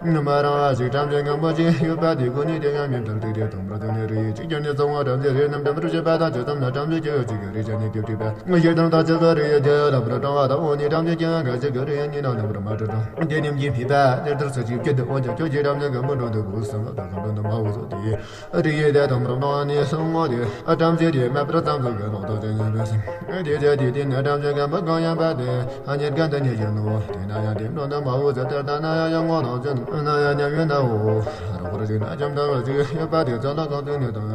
ཡང་། མ་རང་བ་ཞིག་དམ་ཅན་སྔོན་པོ་ཅིག་ཡོད་པ་དེ་ཀུན་ནས་དེ་ཡང་མི་མཐར་ཐུག་དེ་དང་པོར་དོན་ནས་རེ་ཡི་གཅིག་ཀྱང་ནི་གཙང་བོ་དམ་ཅན་རེ་རྣམས་དམ་པར་བྱེད་པ་དང་ཇི་ཙམ་ན་དམ་ཅན་གྱི་ཡོད་ཅིག་གི་རེ་བྱ་ནི་དེ་བྲིས་པ། ཞེ་སྡང་དང་ཅི་གི་རེ་ཡི་དེ་ལ་བུར་དྲང་བ་དང་འོ་ནི་དམ་ཅན་གྱི་འགའ་ཞིག་གི་རེ་ཡི་ཉིད་ན་རྣམ་པར་མ་དྲི་དང་དེ་ཉིད་ཀྱི་མི་པ་དེ་ལྟར་ཚུལ་གཅིག་བསྐྱེད་དུ་འོ་ཀྱང་ཁྱོད་ཀྱི་དམ་ཅན་གང་པོ་འགྲོ་འདུག་གོ་བསམ་ལ་དང་གང་འགྲོ་འདུག་མ་འོ་སོ་དེ་ཡི། རིགས་ཡོད་དེ་དམ་རུ་མང་ནས་སོང་ངོ་དེ། ཨ་ཏམ་ཚེ་དེ་མེད་པར་ཙམ་དུ་དགེ་སློང་དག་ཅན་ཡིན་པས་སམ། དེ་ཚེ་དེ་དེ་ནས་ཏམ་ཚེ་རྒན་པ་གང་ཡང་པ་དེ་ཨ་ཉེར་རྒན་དུ་ཉེ་ཞིང་ནོ། དེ་ན་ཡང་དེ་འགྲོ་འདུག་མ་འོ་ཟེར་དེར་ལྟ་ན་ཡང་ཡང་ངོ་དང་ཅན་ན་ཡང་ཉམས་ཡོད་ན་འོ། རོགས་རེ་ཞིག་ན་ཅམ་དང་བ་ཅིག་ཡོད་པ་དེ་ཚོ་ལ་གང་དུ་ནས་དང་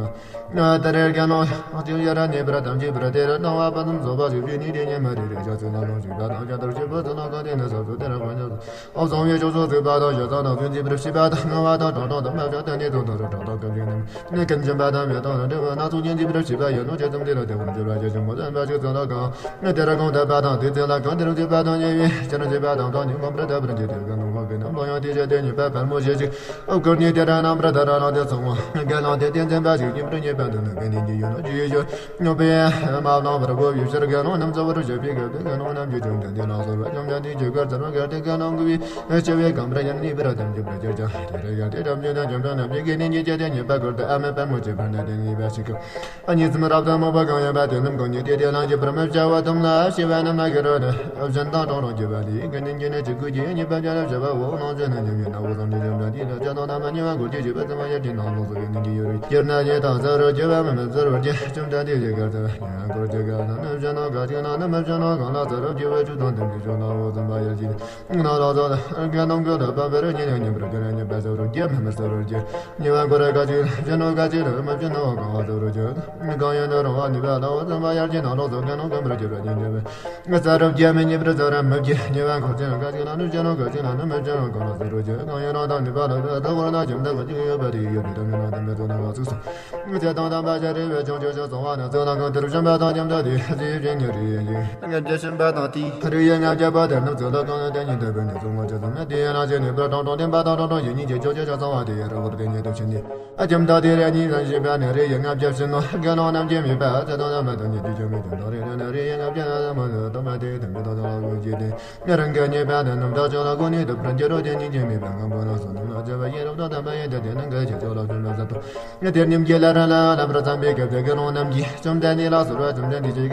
ཡང་། དེ་རེ་རྒན་ལོ་ཅིག་ཡ་ར་ནེ་པར་དམ་ཅིག་པར་དེ་ར་སྣང་བ་པ་ཙམ་བཟོ་བ་ཞིག་བྱས་ནས་དེ་ཉེ་མ་རེ་རེ་བྱ་ཚུལ་ལ་ལོང་ཞིག་པ་དང་ཅ་དར་ཞིག་པ་ཚོ་ལ་གང་དེ་ནས་ཟབ་ཏུ་དེ་ར་གང་ཉག་ཨོ་བཟང་བའི་ཕྱོགས་སུ་བརྩིགས་པ་དང་ཞེ་སྡང་དང་ཚུལ་འཛིན་པར་བྱེད་པ་དང་ངལ་བ་དང་གྲང་འགྲངས་དང་མ་བྱ་དང་ནི་དང་དང་རུ་གྲགས་དང་སྐབས་ཤིག་ནམ་ནི་ཀུན་འབྱིན་པ་དང་མེད་དང་འབྲེལ་བ་སྣ་ཚོགས་ཉིན་འཛིན་པར་བྱེད་པ་ཡོད་ནོ་ཇི་ཙམ་དེ་ལ་དེ་བར་འགྱུར་བ་ཞེས་བྱ་མོ་ཙམ་པ་ཞིག་ཙམ་ལ་གང་ནི་དེ་ར་གང་དད་པ་དང་དེ་ཚེ་ལ་གང་དེར་འཛིན་པ་དང་ཉེ་བའི་ཕྱིར་འཛིན་པ་དང་གང་ནི་ངོམ་པར་དད་པར་འགྱུར་ཏེ་གང་ནི་ངོམ་པའི་རྣམ་ལོ་ཡང་དེ་བཞིན་དེ་ཉིད་པ་ཕལ་མོ་ཞེས་ཤིག་ཨོ་བཀུར་ནས་དེ་ར་རྣམ་པར་དེ་ར་རང་དེ་ཚང་བ་དགེ་སློང་དེ་དེ་འཛིན་པ་ཞིག་སྙིང་པོར་ཉེས་པ་འདི་ནི་དགེ་འདུན་གྱི་ཡུལ་ནོ་ཇི་ཡོད་ཉོབ་པས་མ་བླངས་པར་གོ་བའི་ཕྱིར་དགེ་སློང་རྣམས་གཙོ་བོར་བྱེད་པའི་སྐབས་དུ་དགེ་སློང་རྣམས་ཀྱི་བཅོམ་ལྡན་འདས་ལ་གསོལ་བ་བཅོམ་ལྡན་འདས་ཀྱི་བཀའ་སྩལ་བ་གལ་ཏེ་དགེ་སློང་གི་བའི་ཆེ་བའི་གམ་པར་ཡང་ནུས་པར་དམ་བཅས་པར་གྱུར་ཀྱང་དེ་རེ་གལ་ཏེ་དམ་བཅས་དང་བཅོམ་ལྡན་རྣམས་ཀྱི་དགེ་འདུན་གྱི་སྤྱོད་དེ་ཉེས་པ་བཀུར་སྟི་ཨ་མའི་དཔལ་མོ་ཆེ་བར་ནས་དེ་ཉེས་པ་ཞིག་གམ། ཨ་ཉིད་ཙམ་རབ་ཏུ་མོས་པ་གང་ཡོད་པ་དེ་རྣམས་གང་ཉིད་དེ་དེ་ལ་འཇུག་པར་མི་བྱ་བ་དུམ་ལ་ཤེས་པ་རྣམས་ལ་གི་རོ་ནི་གཞན་དང་གྲོང་རོང་གྱུར་པ་ལས་དགེ་འདུན་གྱི་ནི་ཅི་དགོས་ཀྱི་ཉེས་པ་བྱ་ལ་བྱ་བ་འོ་ལོང་བྱོན་ནི་ཉམས་ཡོད་ན་འོ་བཟང་དེ་བྱོན་པ་དེ་ལ་བྱ་དང་རྣམ་པ་ཉེ་བ་འཁོར་གྱི་བྱེད་པ་ཙམ་པ་ཡར་གྱི་ནང་ལོགས་སུ་དགེ་འདུན་གྱི་ཡོད་རུང་གྱུར་ན་ཉེས་དང་ཟ་རུ་གྱུར་པ་མི་མི་ཟ་རུ་གྱུར་བཅོམ་ལྡན་འདས་ཀྱི་བཀའ་ལྟར་ཉེ་བ་འཁོར་གྱི་བཀའ་ལྟར་ནི་བྱོན་ནོ་ག་ཅིག་ན་ནི་མི་བྱོན་ནོ་གང་ལ་ཟ་རུ་གྱུར་པ་བཅུ་དང་ལྡན་གྱི་བྱོན་ནོ་འོ་ཙམ་པ་ཡར་གྱི་ནང་ལོགས་སུ་དགེ་སློང་གི་ལ་པ་བེ་རུ་ཉེ་ཡང་ཉེ་བར་གྱུར་ན་ཉེས་པ་ཟ་རུ་གྱུར་མི་མི་ཟ་རུ་གྱུར། ཉེ་བ་འཁོར་ག་ཅིག་བྱོན་ནོ་ག་ཅིག་ལ་མི་བྱོན་ནོ་གང་བ་ཟ་རུ་གྱུར། གང་ཡོད་ན་རུང་བ་ནུས་པ་ལ་འོ་ཙམ་པ་ཡར་གྱི་ནང་ལོགས་སུ་དགེ་སློང་གི་མི་རུ་གྱུར་པ་ཉེ་ཉེ་བའི། ཟ་རུ་གྱུར་མི་ཉེས་པར་ཟ་རུ་མི་གྱུར། ཉེ་བ་འཁོར་ཅན་ག་ཅིག་ན་ནུ་ཅན་ནོ་ག་ཅིག་ན་ནུ་མི་ཅན་ནོ་གང་ལ་ཟ་རུ་གྱུར། གང་ཡོད་རང་དང་ནུས་པ་ལ་ཟ་ད་བོར་ན་ཅམ་ད་ག་ཅིག་ཡོད་པ་དེ་ཡོད་པའི་དམ་ཡོད་རང་དམ་པའི་ཚོགས་ན་ག་ཚུགས་སོ། ཚེ་དང་དམ་པ་ཤ་རི་བའི་ཆུང་ཆུང་ཤ་སོང་བ་ན་ཚོགས་ན་གང་དེར་བྱོན་པ་དང་མཉམ་དུ་དེ་ཚེ་བྱོན་ཉེ་རི་ཡིན་ཞིང་། ང་རྒྱལ་ཤན་པ་དང་དེ་རི་ཡི་ང་རྒྱལ་པ་དེར་ནུབ་ཚོགས་ལ་གང་ལ་དེ་ཉིད་དུ་བོད་ནས་ཚོགས་ངོ་ཅི་ཙམ་ན་དེ་ཡན་ལ་ཅན་ནི་པར་དང་དྲང་བདེན་པ་དང་དྲང་དྲང་ཡིན་ཉིད་ཀྱི་ཕྱོགས་ཆོས་ཆ་ཚང་བ་དེ་ཡི་རི་བོར་དེ་ཉིད་དུ་ཕྱིན་ནས། ཨ་ཅམ་ད་དེ་རེ་གཉིས་སམ་ཞེས་པ་ནི་རེ་ཡི་ལྔ་བརྒྱ་ཕྱིན་ནོ། དགེ་སློང་རྣམས་ཀྱིས་མི་པ་ཚེ་དང་ལྡན་པ་དང་ཉིད་ཀྱི་ཆོས་མི་ཀྱང་དང་རེ་རེ་ན་རེ་ཡི་ལྔ་བརྒྱ་ན་མ་ལུས་དང་མ་དེ་དམ་པའི་དང་དང་ལ་དགོས་ཀྱི་དེ། རང་གི་ཉེས་པ་དང་རྣམ་དག་ཅོག་ལ་དགོས་ནི་དུ་འཕྲོ་ ཡེ་རོ་དེ་ཉིད་ཀྱི་མེད་པའི་ངང་པོ་ན་སོ་ནམ་ལ་བྱ་བ་ཡེ་རོ་དང་དམ་པ་ཡེ་དེ་དེ་ནང་གི་ཆེ་ཚོགས་ལ་བྱོན་པ་ཟེར་ཏོ། དེར་ཉིམ་གྱི་ལ་ར་ལ་ལ་བར་བརྩམས་པའི་སྐབས་དེ་དགེ་སློང་རྣམས་ཀྱིས་བཅོམ་ལྡན་འདས་ལ་གསོལ་བ། བཅོམ་ལྡན་འདས་ཀྱིས་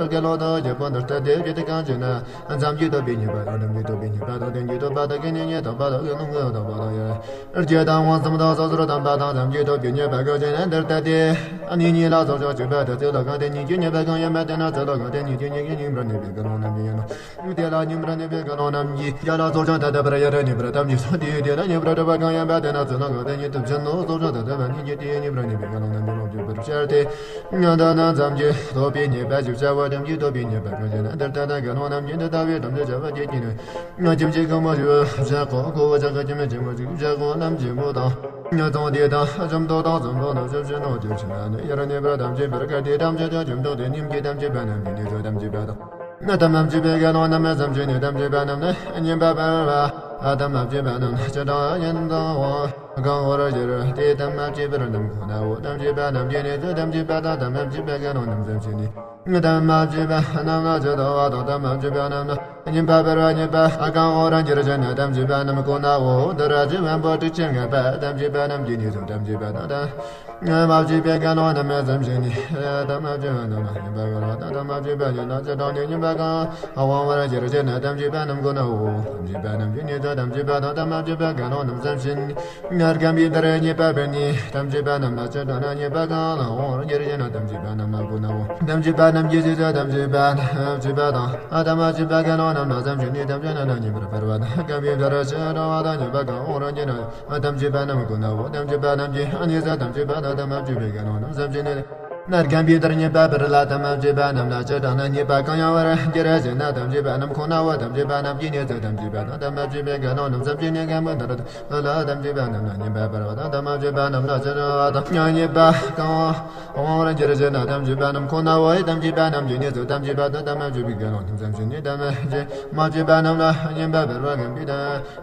དགེ་སློང་དག་རྒྱལ་པོ་འདི་ལྟ་སྟེ། ཇི་ལྟར་གང་ཞེ་ན། མཚམས་ཀྱིས་ཐོབ་པའི་ཉེས་པ་དང་། དམ་གྱིས་ཐོབ་པའི་ཉེས་པ་དང་། རྟེན་གྱིས་ཐོབ་པ་དང་། རྐྱེན་ཉིད་ཀྱིས་ཐོབ་པ་དང་། དགེ་སློང་གིས་ཐོབ་པ་དང་། ཡང་རྒྱུ་དང་དབང་གསུམ་དང་སོ་སོར་ཐར་པ་དང་། མཚམས་ཀྱིས་ཐོབ་པའི་ཉེས་པ་གང་ཞེ་ན། འདི་ལྟ་སྟེ། གཉིས་གཉིས་ལ་སོགས་ཀྱང་གཅིག་པ་དང་། གཅིག་ལ་གང་དེ་ཉིད་ཀྱི་ཉེས་པ་གང་ཡིན་པ་དེ་ན། གཅིག་ལ་གང་དེ་ཉིད་ཀྱི་ཉེས་ཉིམ་པར་གནས་པའི་དགེ་སློང་རྣམས་ཀྱིས་ཡིན་ནོ། དེ་ལ་ཉིམ་པར་གནས་པའི་དགེ་སློང་རྣམས་ཀྱིས་ཡ་ལ་སོགས་ཀྱང་ད་ལྟ་བར་ཡ་ར་ཉེས་པར་དམ་བཅས་སོ། དེ་ཡི་དེ་ལ་ཉེས་པར་གྲུབ་པ་གང་ཡིན་པ་དེ་ན། གཅིག་ལ་གང་དེ་ཉིད་དུ་བྱིན་ནོ། སོགས་ཀྱང་ད་ལྟ་བར་ཉིད་ཀྱིས་དེ་ཡི་ཉེས་པར་གནས་པའི་དགེ་སློང་རྣམས་ཀྱི་ལོག་གྱུར་པར་སྤྱད་དེ། ད་ནི་མཚམས་ཀྱིས་ཐོབ་པའི་ཉེས་པ་ཞེས་བྱ་བ། དམ་གྱིས་ཐོབ་པའི་ཉེས་པ་གང་ཞེ་ན། འདིར་ད་ལྟ་དགེ་སློང་རྣམས་ཀྱིས་འདི་ལྟ་བུའི་དམ་ཚིག་བྱ་བ་བགྱིད་ཀྱི་ནི། ཁྱིམ་གྱི་སྐུ་མོ་ཞིག་བཞག་གོ། ཁོ་བོ་ཅག་གི་ཁྱིམ་ཆེན་མོ་ཞིག་བཞག་གོ། རྣམ་གཅིག་པུ་དང་། ཚོང་འདུས་དང་། ཟམ་ཏོག་དང་། ཟམ་ཏོག་རྣམས་སུ་བྱིན་ནོ། དེ་བྱིན་ན་ནི་ཡ་ར་ཉེས་པར་དམ་བཅས་པར་གལ་ཏེ། དམ་བཅས་དང་། ཁྱིམ་ཏོག་དེ་ཉིད་ཀྱི་དམ་བཅས་པ་རྣམས་ཀྱི་ནི་ཚུལ་དམ་བཅས་པ་དང་། ན་དམ་བཅས་པའི་དགེ་སློང་རྣམས་བརྩམས་ཤིང་ནི། དམ་བཅས་པ་རྣམས་ནི་ཉེས་པ་སྤེལ་བ། དམ་བཅས་པ་རྣམས་ལ་སྤྱིར་བཏང་ཉེས་དང་དབང་གང་བར་འགྱུར་ཏེ། དམ་བཅས་པ་རྣམས་ཁོ་ནའོ། དམ་བཅས་པ་རྣམས་ཀྱི་ནི་ཚུལ་དམ་བཅས་པ་དང་། དམ་བཅས་པའི་དགེ་སློང་རྣམས་བརྩམས་ཤིང་ནི། དམ་བཅས་པ་རྣམས་ལ་སྤྱིར་བཏང་བ་དང་། དམ་བཅས་པ་རྣམས་ལ་ཉེས་པ་སྤེལ་བ། ཉེས་པ་གང་བར་འགྱུར་ཞེ་ན། དམ་བཅས་པ་རྣམས་ཁོ་ནའོ། འདིར་རྗེ་བམ་པོ་དྲུག་ཅུ་ལྔ་པ། དམ་བཅས་པ་རྣམས་ཀྱི་ནི་ཚུལ་དམ་བཅས་པ་དང་། དམ་བཅས་པའི་དགེ་སློང་རྣམས་བརྩམས་ཤིང་ནི། དམ་བཅས་པ་རྣམས་ལ་ཉེས་པ་སྤེལ་བ་དང་། དམ་བཅས་པ་ཉིད་ལ་སྤྱིར་བཏང་ནི། ཉེས་པ་གང་བར་འགྱུར་ཞེ་ན། དམ་བཅས་པ་རྣམས་ཁོ་ནའོ། དམ་བཅས་པ་རྣམས་ཀྱི་ནི་ཚུལ་དམ་བཅས་པ་དང་། དམ་བཅས་པའི་དགེ་སློང་རྣམས་བརྩམས་ཤིང་ནི། རྐང་པའི་མཐར་ཉེས་པ་སྤེལ་ནས། དམ་བཅས་པ་རྣམས་ལ་སྤྱིར་བཏང་ན། ཉེས་པ་གང་བར་འགྱུར་ཞེ་ན། དམ་བཅས་པ་རྣམས་ལ་ཁོ་ནའོ། དམ་བཅས་པ་རྣམས་ཀྱི་ཚུལ་དམ་བཅས་པ་དང་། དམ་བཅས་པའི་དགེ་སློང་རྣམས་ལ་བརྩམས་ཤིང་ནི། དམ་བཅས་རྣམས་ལ་ཉེས་པ་སྤེལ་བ་དང་། རྐང་པའི་མཐར་སྤྱིར་བཏང་བ་དང་། ཉེས་པ་གང་བར་འགྱུར་ན། དམ་བཅས་པ་རྣམས་ཁོ་ནའོ། དམ་བཅས་པ་རྣམས་ཀྱི་ནི་ཚུལ་དམ་བཅས་པ་དང་། དམ་བཅས་པ་དང་། དམ་བཅས་པའི་དགེ་སློང་རྣམས་བརྩམས་ཤིང་ནི། རྐང་པའི་མཐར་ཉེས་པ་སྤེལ་ལ། དམ་བཅས་པ་རྣམས་ལ་སྤྱིར་བཏང་ན། ཉེས་པ་གང་ཡང་བར་འགྱུར་ཞེ་ན། དམ་བཅས་པ་རྣམས་ཁོ་ནའོ། དམ་བཅས་པ་རྣམས་ཀྱི་ནི་ཚུལ་དམ་བཅས་པ་དང་། དམ་བཅས་པའི་དགེ་སློང་རྣམས་བརྩམས་ཤིང་ནི། རྐང་པའི་མཐར་ལ། དམ་བཅས་པ་རྣམས་ལ་ཉེས་པ་སྤེལ་བ་དང་། དམ་བཅས་པ་རྣམས་ལ་སྤྱིར་བཏང་བ་དང་། ཉེས་པ་གང་བར་འགྱུར་ཞེ་ན། དམ་བཅས་པ་རྣམས་ཁོ་ནའོ། དམ་བཅས་པ་རྣམས་ཀྱི་ནི་ཚུལ་དམ་བཅས་པ་དང་། དམ་བཅས་པའི་དགེ་སློང་རྣམས་བརྩམས་ཤིང་ནི། དམ་བཅས་པ་རྣམས་ལ་ཉེས་པ་སྤེལ་བ། རྐང་པའི་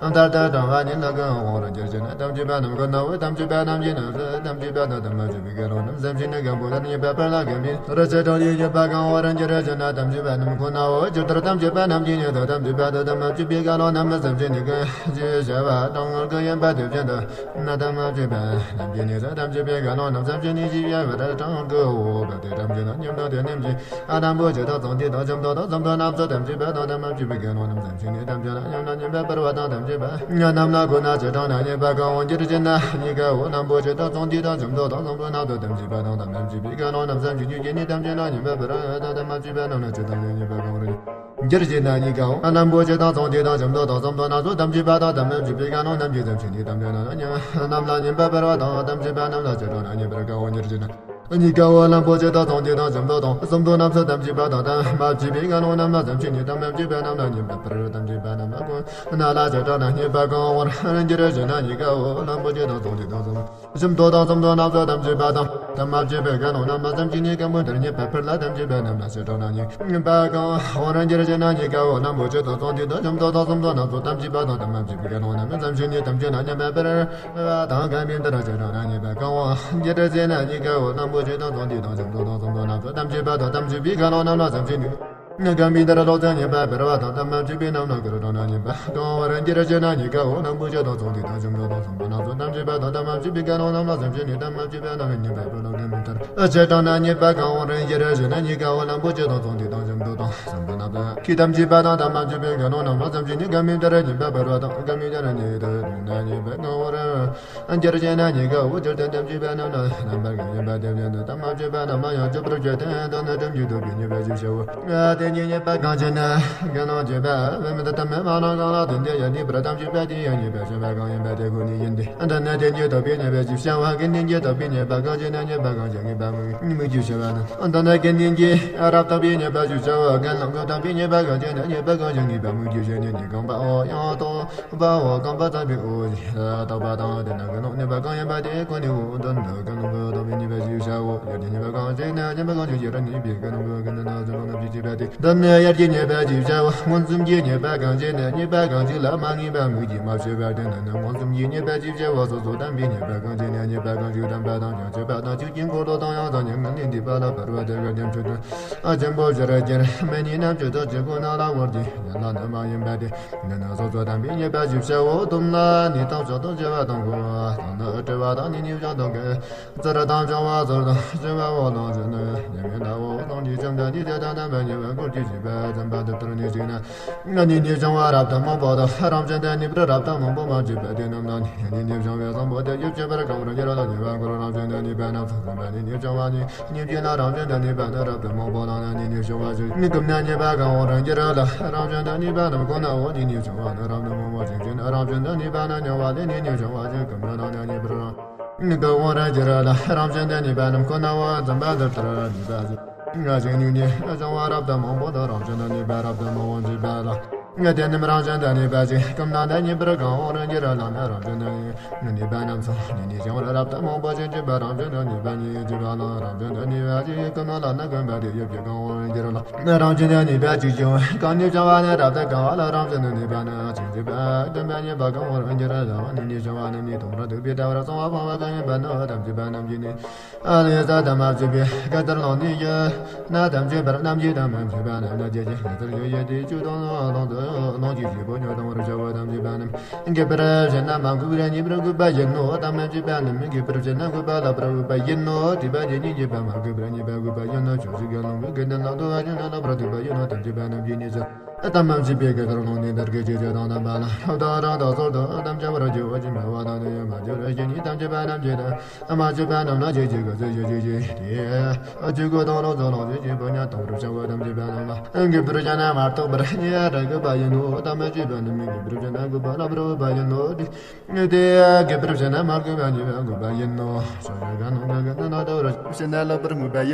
མཐར་ལྟར་དྲང་བ་ཉིད་ལ་གང་བར་འགྱུར་ཞེ་ན། དམ་བཅས་པ་རྣམས་ཁོ་ནའོ། དམ་བཅས་པ་རྣམས་ཀྱི་ནི་ཚུལ་དམ་བཅས་པ་དང་། དམ་བཅས་པའི་དགེ་སློང་རྣམས་བརྩམས་ཤིང་ནི། རྐང་པའི་མཐར་ཉེས་པ་སྤེལ་ལ། རྐང་པའི་མཐར་སྤྱིར་བཏང་ནི། ཉེས་པ་གང་བར་འགྱུར་ཞེ་ན། དམ་བཅས་པ་རྣམས་ཁོ་ནའོ། ཇི་ལྟར་དམ་བཅས་པ་རྣམས་ཀྱི་ནི་ཚུལ་དམ་བཅས་པ་དང་། དམ་བཅས་པའི་དགེ་སློང་རྣམས་བརྩམས་ཤིང་ནི། གང་ཞེས་བྱ་བ་གྲངས་ཀྱིས་ཡིན་པ་དེ་བཞིན་དུ། ན་དམ་བཅས་པ་རྣམས་ཀྱི་ནི་ཚུལ་དམ་བཅས་པའི་དགེ་སློང་རྣམས་བརྩམས་ཤིང་ནི་ཞེས་བྱ་བ་གྲངས་ཀྱིའོ། གལ་ཏེ་དམ་བཅས་ན་ཉིམ་དང་དེ་ཉིད་ཀྱི། ཨ། ལམ་པོ་ཆེ་དང་ཚོང་འདུས་དང་ཟམ་ཏོག་དང་ཟམ་ཏོག་རྣམས་སུ་དམ་བཅས་པ་དང་། དམ་བཅས་པའི་དགེ་སློང་རྣམས་བརྩམས་ཤིང་ནི། དམ་བཅས་ན་ཉམས་ན་ཉེས་པ་སྤེལ་བ་དང་། དམ་བཅས་པ་རྣམས་ལ་ཁོ་ན་སྤྱིར་བཏང་ན། ཉེས་པ་གང་བར་འགྱུར་ཞེ་ན། གཉིས་ཀའོ། ལམ་པོ་ཆེ་དང་ཚོང་འདུས་དང་ཟམ་ཏོག་དང་ཟམ་ཏོག་རྣམས་སུ་དམ་བཅས་པ་དང་། དམ་བཅས་པའི་དགེ་སློང་རྣམས་བརྩམས་ཤིང་ནི། ཉིད་ཀྱིས་ནི་དམ་བཅས་ན་ཉེས་པ་སྤེལ་བ་དང་། དམ་བཅས་པ་རྣམས་ལ་སྤྱིར་བཏང་ན། ཉེས་པ་གང་བར་འགྱུར་ཞེ་ན། གཉིས་ཀའོ། ལམ་པོ་ཆེ་དང་ཚོང་འདུས་དང་ཟམ་ཏོག་དང་ཟམ་ཏོག་རྣམས་སུ་དམ་བཅས་པ་དང་། དམ་བཅས་པའི་དགེ་སློང་རྣམས་ཀྱིས་བརྩམས་ཤིང་ནི། དམ་བཅས་ན་རྣམས་ལ་ཉེས་པ་སྤེལ་བ་དང་། དམ་བཅས་པ་རྣམས་ལ་སྤྱིར་བཏང་ན། ཉེས་པ་གང་བར་འགྱུར་ཞེ་ན། གཉིས་ཀའོ། ལམ་པོ་ཆེ་དང་ཚོང་འདུས་དང་ཟམ་ཏོག་དང་ཟམ་ཏོག་རྣམས་སུ་དམ་བཅས་པ་དང་། དམ་བཅས་པའི་དགེ་སློང་རྣམས་ལ་བརྩམས་ཤིང་ནི། དམ་བཅས་པ་རྣམས་ལ་ཉེས་པ་སྤེལ་བ། དམ་བཅས་པ་རྣམས་ལ་ཁོ་ན་ལ་སྤྱིར་བཏང་ན། ཉེས་པ་གང་བར་འགྱུར་ཞེ་ན། གཉིས་ཀའོ། ལམ་པོ་ཆེ་དང་ཚོང་འདུས་དང་ཟམ་ཏོག་དང་ཟམ་ཏོག་རྣམས་སུ་དམ་བཅས་པ་དང་། དམ་བཅས་པའི་དགེ་སློང་རྣམས་ལ་བརྩམས་ཤིང་ནི། རྐང་པའི་མཐར་ཉེས་པ་སྤེལ་ལ། དམ་བཅས་པ་རྣམས་ལ་སྤྱིར་བཏང་ན། ཉེས་པ་གང་བར་འགྱུར་ཞེ་ན། གཉིས་ཀའོ། ལམ་པོ་ཆེ་དང་ཚོང་འདུས་དང་ཟམ་ཏོག་དང་ཟམ་ཏོག་རྣམས་སུ་དམ་བཅས་པ་དང་། དམ་བཅས་པའི་དགེ་སློང་རྣམས་བརྩམས་ཤིང་ནི། དམ་བཅས་ན་ཉེས་པ་སྤེལ་བ་དང་། རྐང་པའི་མཐར་སྤྱིར་བཏང་ན། ཉེས་པ་གང་བར་འགྱུར་ཞེ་ན། གཉིས་ཀའོ། ལམ་པོ་ཆེ་དང་ཚོང་འདུས་དང་ཟམ་ཏོག་དང་ཟམ་ཏོག་རྣམས་སུ་དམ་བཅས་པ་དང་། དམ་བཅས་པའི་དགེ་སློང་རྣམས་ལ་བརྩམས་ཤིང་ནི། རྐང་པའི་མཐར་ལོག་ཙམ་ཉེས་པ་སྤེལ་བ་དང་། དམ་བཅས་པ་རྣམས་ལ་སྤྱིར་བཏང་ན། ཉེས་པ་གང་བར་འགྱུར་ཞེ་ན། གཉིས་ཀའོ། ལམ་པོ་ཆེ་དང་ཚོང་འདུས་དང་ཟམ་ཏོག་དང་ཟམ་ཏོག་རྣམས་སུ་དམ་བཅས་པ་དང་། དམ་བཅས་པའི་དགེ་སློང་རྣམས་ལ་བརྩམས་ཤིང་ནི། དམ་བཅས་པ་རྣམས་ལ་ཉེས་པ་སྤེལ་ལ། རྐང་པའི་མཐར་སྤྱིར་བཏང་ན། ཉེས་པ་གང་བར་འགྱུར་ཞེ་ན། གཉིས་ཀའོ། ལམ་པོ་ཆེ་དང་ཚོང་འདུས་དང་ཟམ་ཏོག་དང་ཟམ་ཏོག་རྣམས་སུ་དམ་བཅས་པ་དང་། དམ་བཅས་པའི་དགེ་སློང་རྣམས་ལ་བརྩམས་ཤིང་ནི། རྐང་པའི་མཐར་ཉེས་པ་སྤེལ་བ་དང་། རྐང་པའི་མཐར་ཉེས་པ་སྤེལ་ན། ཉེས་པ་གང་བར་འགྱུར་ཞེ་ན། གཉིས་ཀའོ། སྤྱིར་བཏང་དམ་བཅས་པ་རྣམས་ལ་རྣམ་པར་གང་ཡིན་པ་དེ་བཞིན་དུ། དམ་བཅས་པ་རྣམས་ལ་ཡང་སྤྱོད་པར་བྱེད་དེ། ད་ནི་དམ་གྱིས་ཐོབ་པའི་ཉེས་པ་ཞེས་བྱའོ། དེ་ཉིད་ཉེས་པ་གང་ཞེ་ན། དགེ་སློང་སྤྱོད་པ་བས་མི་འདི་ལྟ་མི་མང་རྣམས་གང་ལ་བརྟེན་ཏེ་ཡང་དེ་བར་དམ་བཅས་པ་དེ་ཡང་ཉེས་པ་སྤྱོད་པ་གང་ཡིན་པ་དེ་ཁོ་ནས་ཡིན་ཏེ། འདི་ནི་དེ་ཉིད་ཐོབ་པའི་ཉེས་པ་ཞེས་བྱའོ། དགེ་འདུན་གྱིས་ཐོབ་པའི་ཉེས་པ་གང་ཞེ་ན། ཉེས་པ་གང་ཞེ་ངེས་པ་དམིགས་དམིགས་རྒྱུ་བྱ་བ་ནི། འདི་ནི་དགེ་འདུན་གྱིས་རབ་ཐོབ་པའི་ཉེས་པ་ཞེས་བྱའོ། དགེ་སློང་གིས་ཐོབ་པའི་ཉེས་པ་གང་ཞེ་ན། ཉེས་པ་གང་ཞེ་ངེས་པ་དམིགས་རྒྱུ་བྱ་ནི། ཉེས་གང་པའོ། ཡང་དག་པའོ། གང་པ་ཙམ་པའོ། རྟག་པ་དང་། དེས་ན་དགེ་སློང་ཉེས་པ་གང་ཡིན་པ་དེ་ཁོ་ནའོ། འདི་ནི་དགེ་སློང་གིས་ཐོབ་པའི་ཉེས་པ་ཞེས་བྱའོ། ཡང་དེ་ཉེས་པ་གང་ཞེ་ན། ཉེས་པ་གང་ཞེ་ཡི་རང་ཉེས་པའི་དགེ་སློང་གི་དགེ་འདུན་ན་ཟིན་པ་རྣམས་ཀྱིས་བྱས་པ་སྟེ། འདི་ནི་དབྱར་གྱི་རྙེད་པ་ཅེས་བྱ་བ། མངོན་སུམ་གྱིས་རྙེད་པ་གང་ཞིག་ནི། རྙེད་པ་གང་ཞིག་ལ་མ་ངེས་པ་དམིགས་ཀྱིས་མ་ཕྱེ་བ་དེ་ནི། མངོན་སུམ་གྱིས་རྙེད་པ་ཅེས་བྱ་བ། སོ་སོར་བསྟན་པའི་རྙེད་པ་གང་ཞིག་ནི། རྙེད་པ་གང་ཞིག་དམ་པ་དང་ཡང་ཆོས་པ་དང་། ཆོས་ཀྱི་འཁོར་ལོ་དང་ཡང་དག་ཉིད་ཀྱི་ལས་འདས་པ་ལ་བར་བ་དེ་ག་དེ་ཆོས་དོན་ཆེན་པོ་ཕྱིར་གྱུར་མེད་ནི་རྣམ་དཔྱོད་དང་ཆོས་ཀུན་རྣམས་ལ་དབང་བྱེད་ཡན་ལག་ནི་མ་ཡིན་པ་སྟེ། འདི་ནི་སོ་སོར་བསྟན་པའི་རྙེད་པ་ཅེས་བྱའོ། སྡོམ་ལ་ནི་དང་ཕྱོགས་དང་བཅས་པ་དང་། གོ་བ་དང་ནི་སྤྲོས་པ་དང་ནི་ཉེས་སྤྱོད་དང་། ག་ཚོད་དང་བྱུང་བ་ཚོར་དང་བྱེད་པ་པོ་ལོངས་སྤྱོད་ནི། ཉེས་དམིགས་ལ་འོ་དང་ནི་བྱམས་དང་ནི་དད་དང་དམ་པ་ཉེས་པ་སྐོར་གྱི་བྱེད་པ་བརྩམ་པ་འདི་ལྟར་ནི་གཅིག་ན། ནི་ནི་བྱུང་བ་རབ་ཏུ་མང་པོ་དང་། རང་བཞིན་དུ་གནས་པར་རབ་ཏུ་མང་པོ་མ་བྱས་པ་དེ་རྣམས་ན་ནི་ནི་ནི་བྱུང་བའི་བཟང་པོ་དེ་ཡོད་བྱེད་པར་གང་རུང་གི་ར་ལ་ཉེས་པ་འཁོར། རང་བཞིན་དུ་གནས་པ་རྣམས་སུ་འཛིན་པ་ནི་ནི་བྱུང་བ་ནི། ཉེས་དམིགས་ལ་རང་བཞིན་དུ་གནས་པ་ནི་རབ་ཏུ་མང་པོ་ལ་ནི་ནི་ནི་བྱུང་བ་ཞིག་ནི་གུམ་ན་ཉེས་པ་གང་རུང་གི་ར་ལ། རང་བཞིན་དུ་གནས་པ་རྣམས་ཁོ་ནའོ། ནི་ནི་བྱུང་བ་ནི་རབ་ཏུ་མང་པོ་ཞིག་ཅན། རང་བཞིན་དུ་གནས་པ་ནི་ཉུང་བ་ལས་ནི་ནི་བྱུང་བ་ཞིག་གུམ་ན་ལ་ནི་ཉེས་པར། ནི་གང་རུང་གི་ར་ལ། རང་བཞིན་དུ་གནས་པ་རྣམས་ཁོ་ནའོ། འཛིན་པ་འདི་ལྟར་ནི་པ་ཞིག་ནི་ནི་བྱུང་བ་རབ་ཏུ་མང་པོ་དང་། རང་བཞིན་དུ་གནས་པ་རབ་ཏུ་མང་པོ་འཇིག་པ་ལ། དེ་རྣམས་རང་བཞིན་དུ་གནས་པ་ཞིག་གུམ་ན་ནི་ཉེས་པར་གང་རུང་གི་ར་ལ་ནི། རང་བཞིན་དུ་གནས་པ་རྣམས་སུ་ནི་ནི་བྱུང་བ་རབ་ཏུ་མང་པོ་ཞིག་འཇིག་པ། རང་བཞིན་དུ་གནས་པ་ཉིད་འཇིག་པ་ལ། རང་བཞིན་དུ་གནས་པ་ཞིག་གུམ་ན་ལ་ནི་གུམ་པ་དེ་ཡོད་བྱེད་གང་རུང་གི་ར་ལ། རང་བཞིན་དུ་གནས་པ་ཅིག་བྱུང་བ་གང་ནི་བྱུང་བ་ནི་རབ་ཏུ་གང་བ་ལ། རང་བཞིན་དུ་གནས་པ་ནི་ཅིག་འཇིག་པ་གུམ་པ་ཉེས་པ་གང་རུང་གི་ར་ལ་ནི་ནི་བྱུང་བ་རྣམས་ནི་དོན་རབ་ཏུ་བའི་ལྟ་བར་སོང་བ་སྤང་བ་གང་ཡིན་པ་ནི། དམ་བཅས་པ་རྣམས་ཀྱིས་ནི། ཨ་ལས་ས་དམ་བཅས་པའི་ག་ལྟར་ལོང་ནི་ཡོད་ན། དམ་བཅས་པ་རྣམས་ཀྱིས་དམ་བཅས་པ་རྣམས་ལ་རྗེས་ཀྱི་ག་ལྟར་ཡོད་ཡོད་དེ་བཅུ་དང་ལོངས་སུ་ལོངས་ཀྱི་བཞི་པོ་ཉོན་དང་བར་བྱ་བ། དམ་བཅས་པ་རྣམས་དགེ་བར་བྱེད་ན་མ་གུས་པར་ཉེས་པར་གུས་པ་ཡིན་ནོ། དམ་བཅས་པ་རྣམས་དགེ་བར་བྱེད་ན་གུས་པ་ལ་བར་གུས་པ་ཡིན་ནོ། སྡིག་པ་ཉེས་ཉེས་པ་མ་གུས་པར་ཉེས་པ་གུས་པ་ཡིན་ནོ། ཕྱོགས་བཅུའི་དགེ་སློང་གི་དགེ་འདུན་ལ་གུས་པ་ཡིན་ནོ། དམ་བཅས་པ་རྣམས་ཀྱིས་ནི་ཚུལ། དམ་བཅས་པའི་ག་ལྟར་ལོང་ནི་དར་གྱི་ཆོས་ཀྱི་དང་དམ་པ་ལ། ལྷོ་དང་རང་དང་ཟོར་དང་དམ་བཅའ་བར་གྱུར་པ་ཅི་སྨྲ་བ་དང་དེ་ཡང་མ་གྱུར་ཞིང་ནི། དམ་བཅས་པ་རྣམས་ཀྱིས་དམ་བཅས་པ་རྣམས་ཀྱིས་ག་ཚོད་ཡོད་ཅིག་ཅིག་དེ་ཆོས་སྐུ་དང་ལོངས་སུ་ལོངས་སྤྱོད་ཀྱི་བུ་ཉ་དང་བར་བྱ་བ། དམ་བཅས་པ་རྣམས་ལ་དགེ་བར་བྱས་ན་མ་གཏོགས་པར་ཉེས་པར་གུས་པ་ཡིན་ནོ། དམ་བཅས་པ་རྣམས་དགེ་བར་བྱས་ན་གུས་པ་ལ་བར་གུས་པ་ཡིན་ནོ། དེ་དེ་དགེ་བར་བྱས་ན་མ་གུས་པ་ཉེས་པར་གུས་པ་ཡིན་ནོ། ཕྱོགས་བཅུའི་དགེ་སློང་གི་དགེ་འདུན་ལ་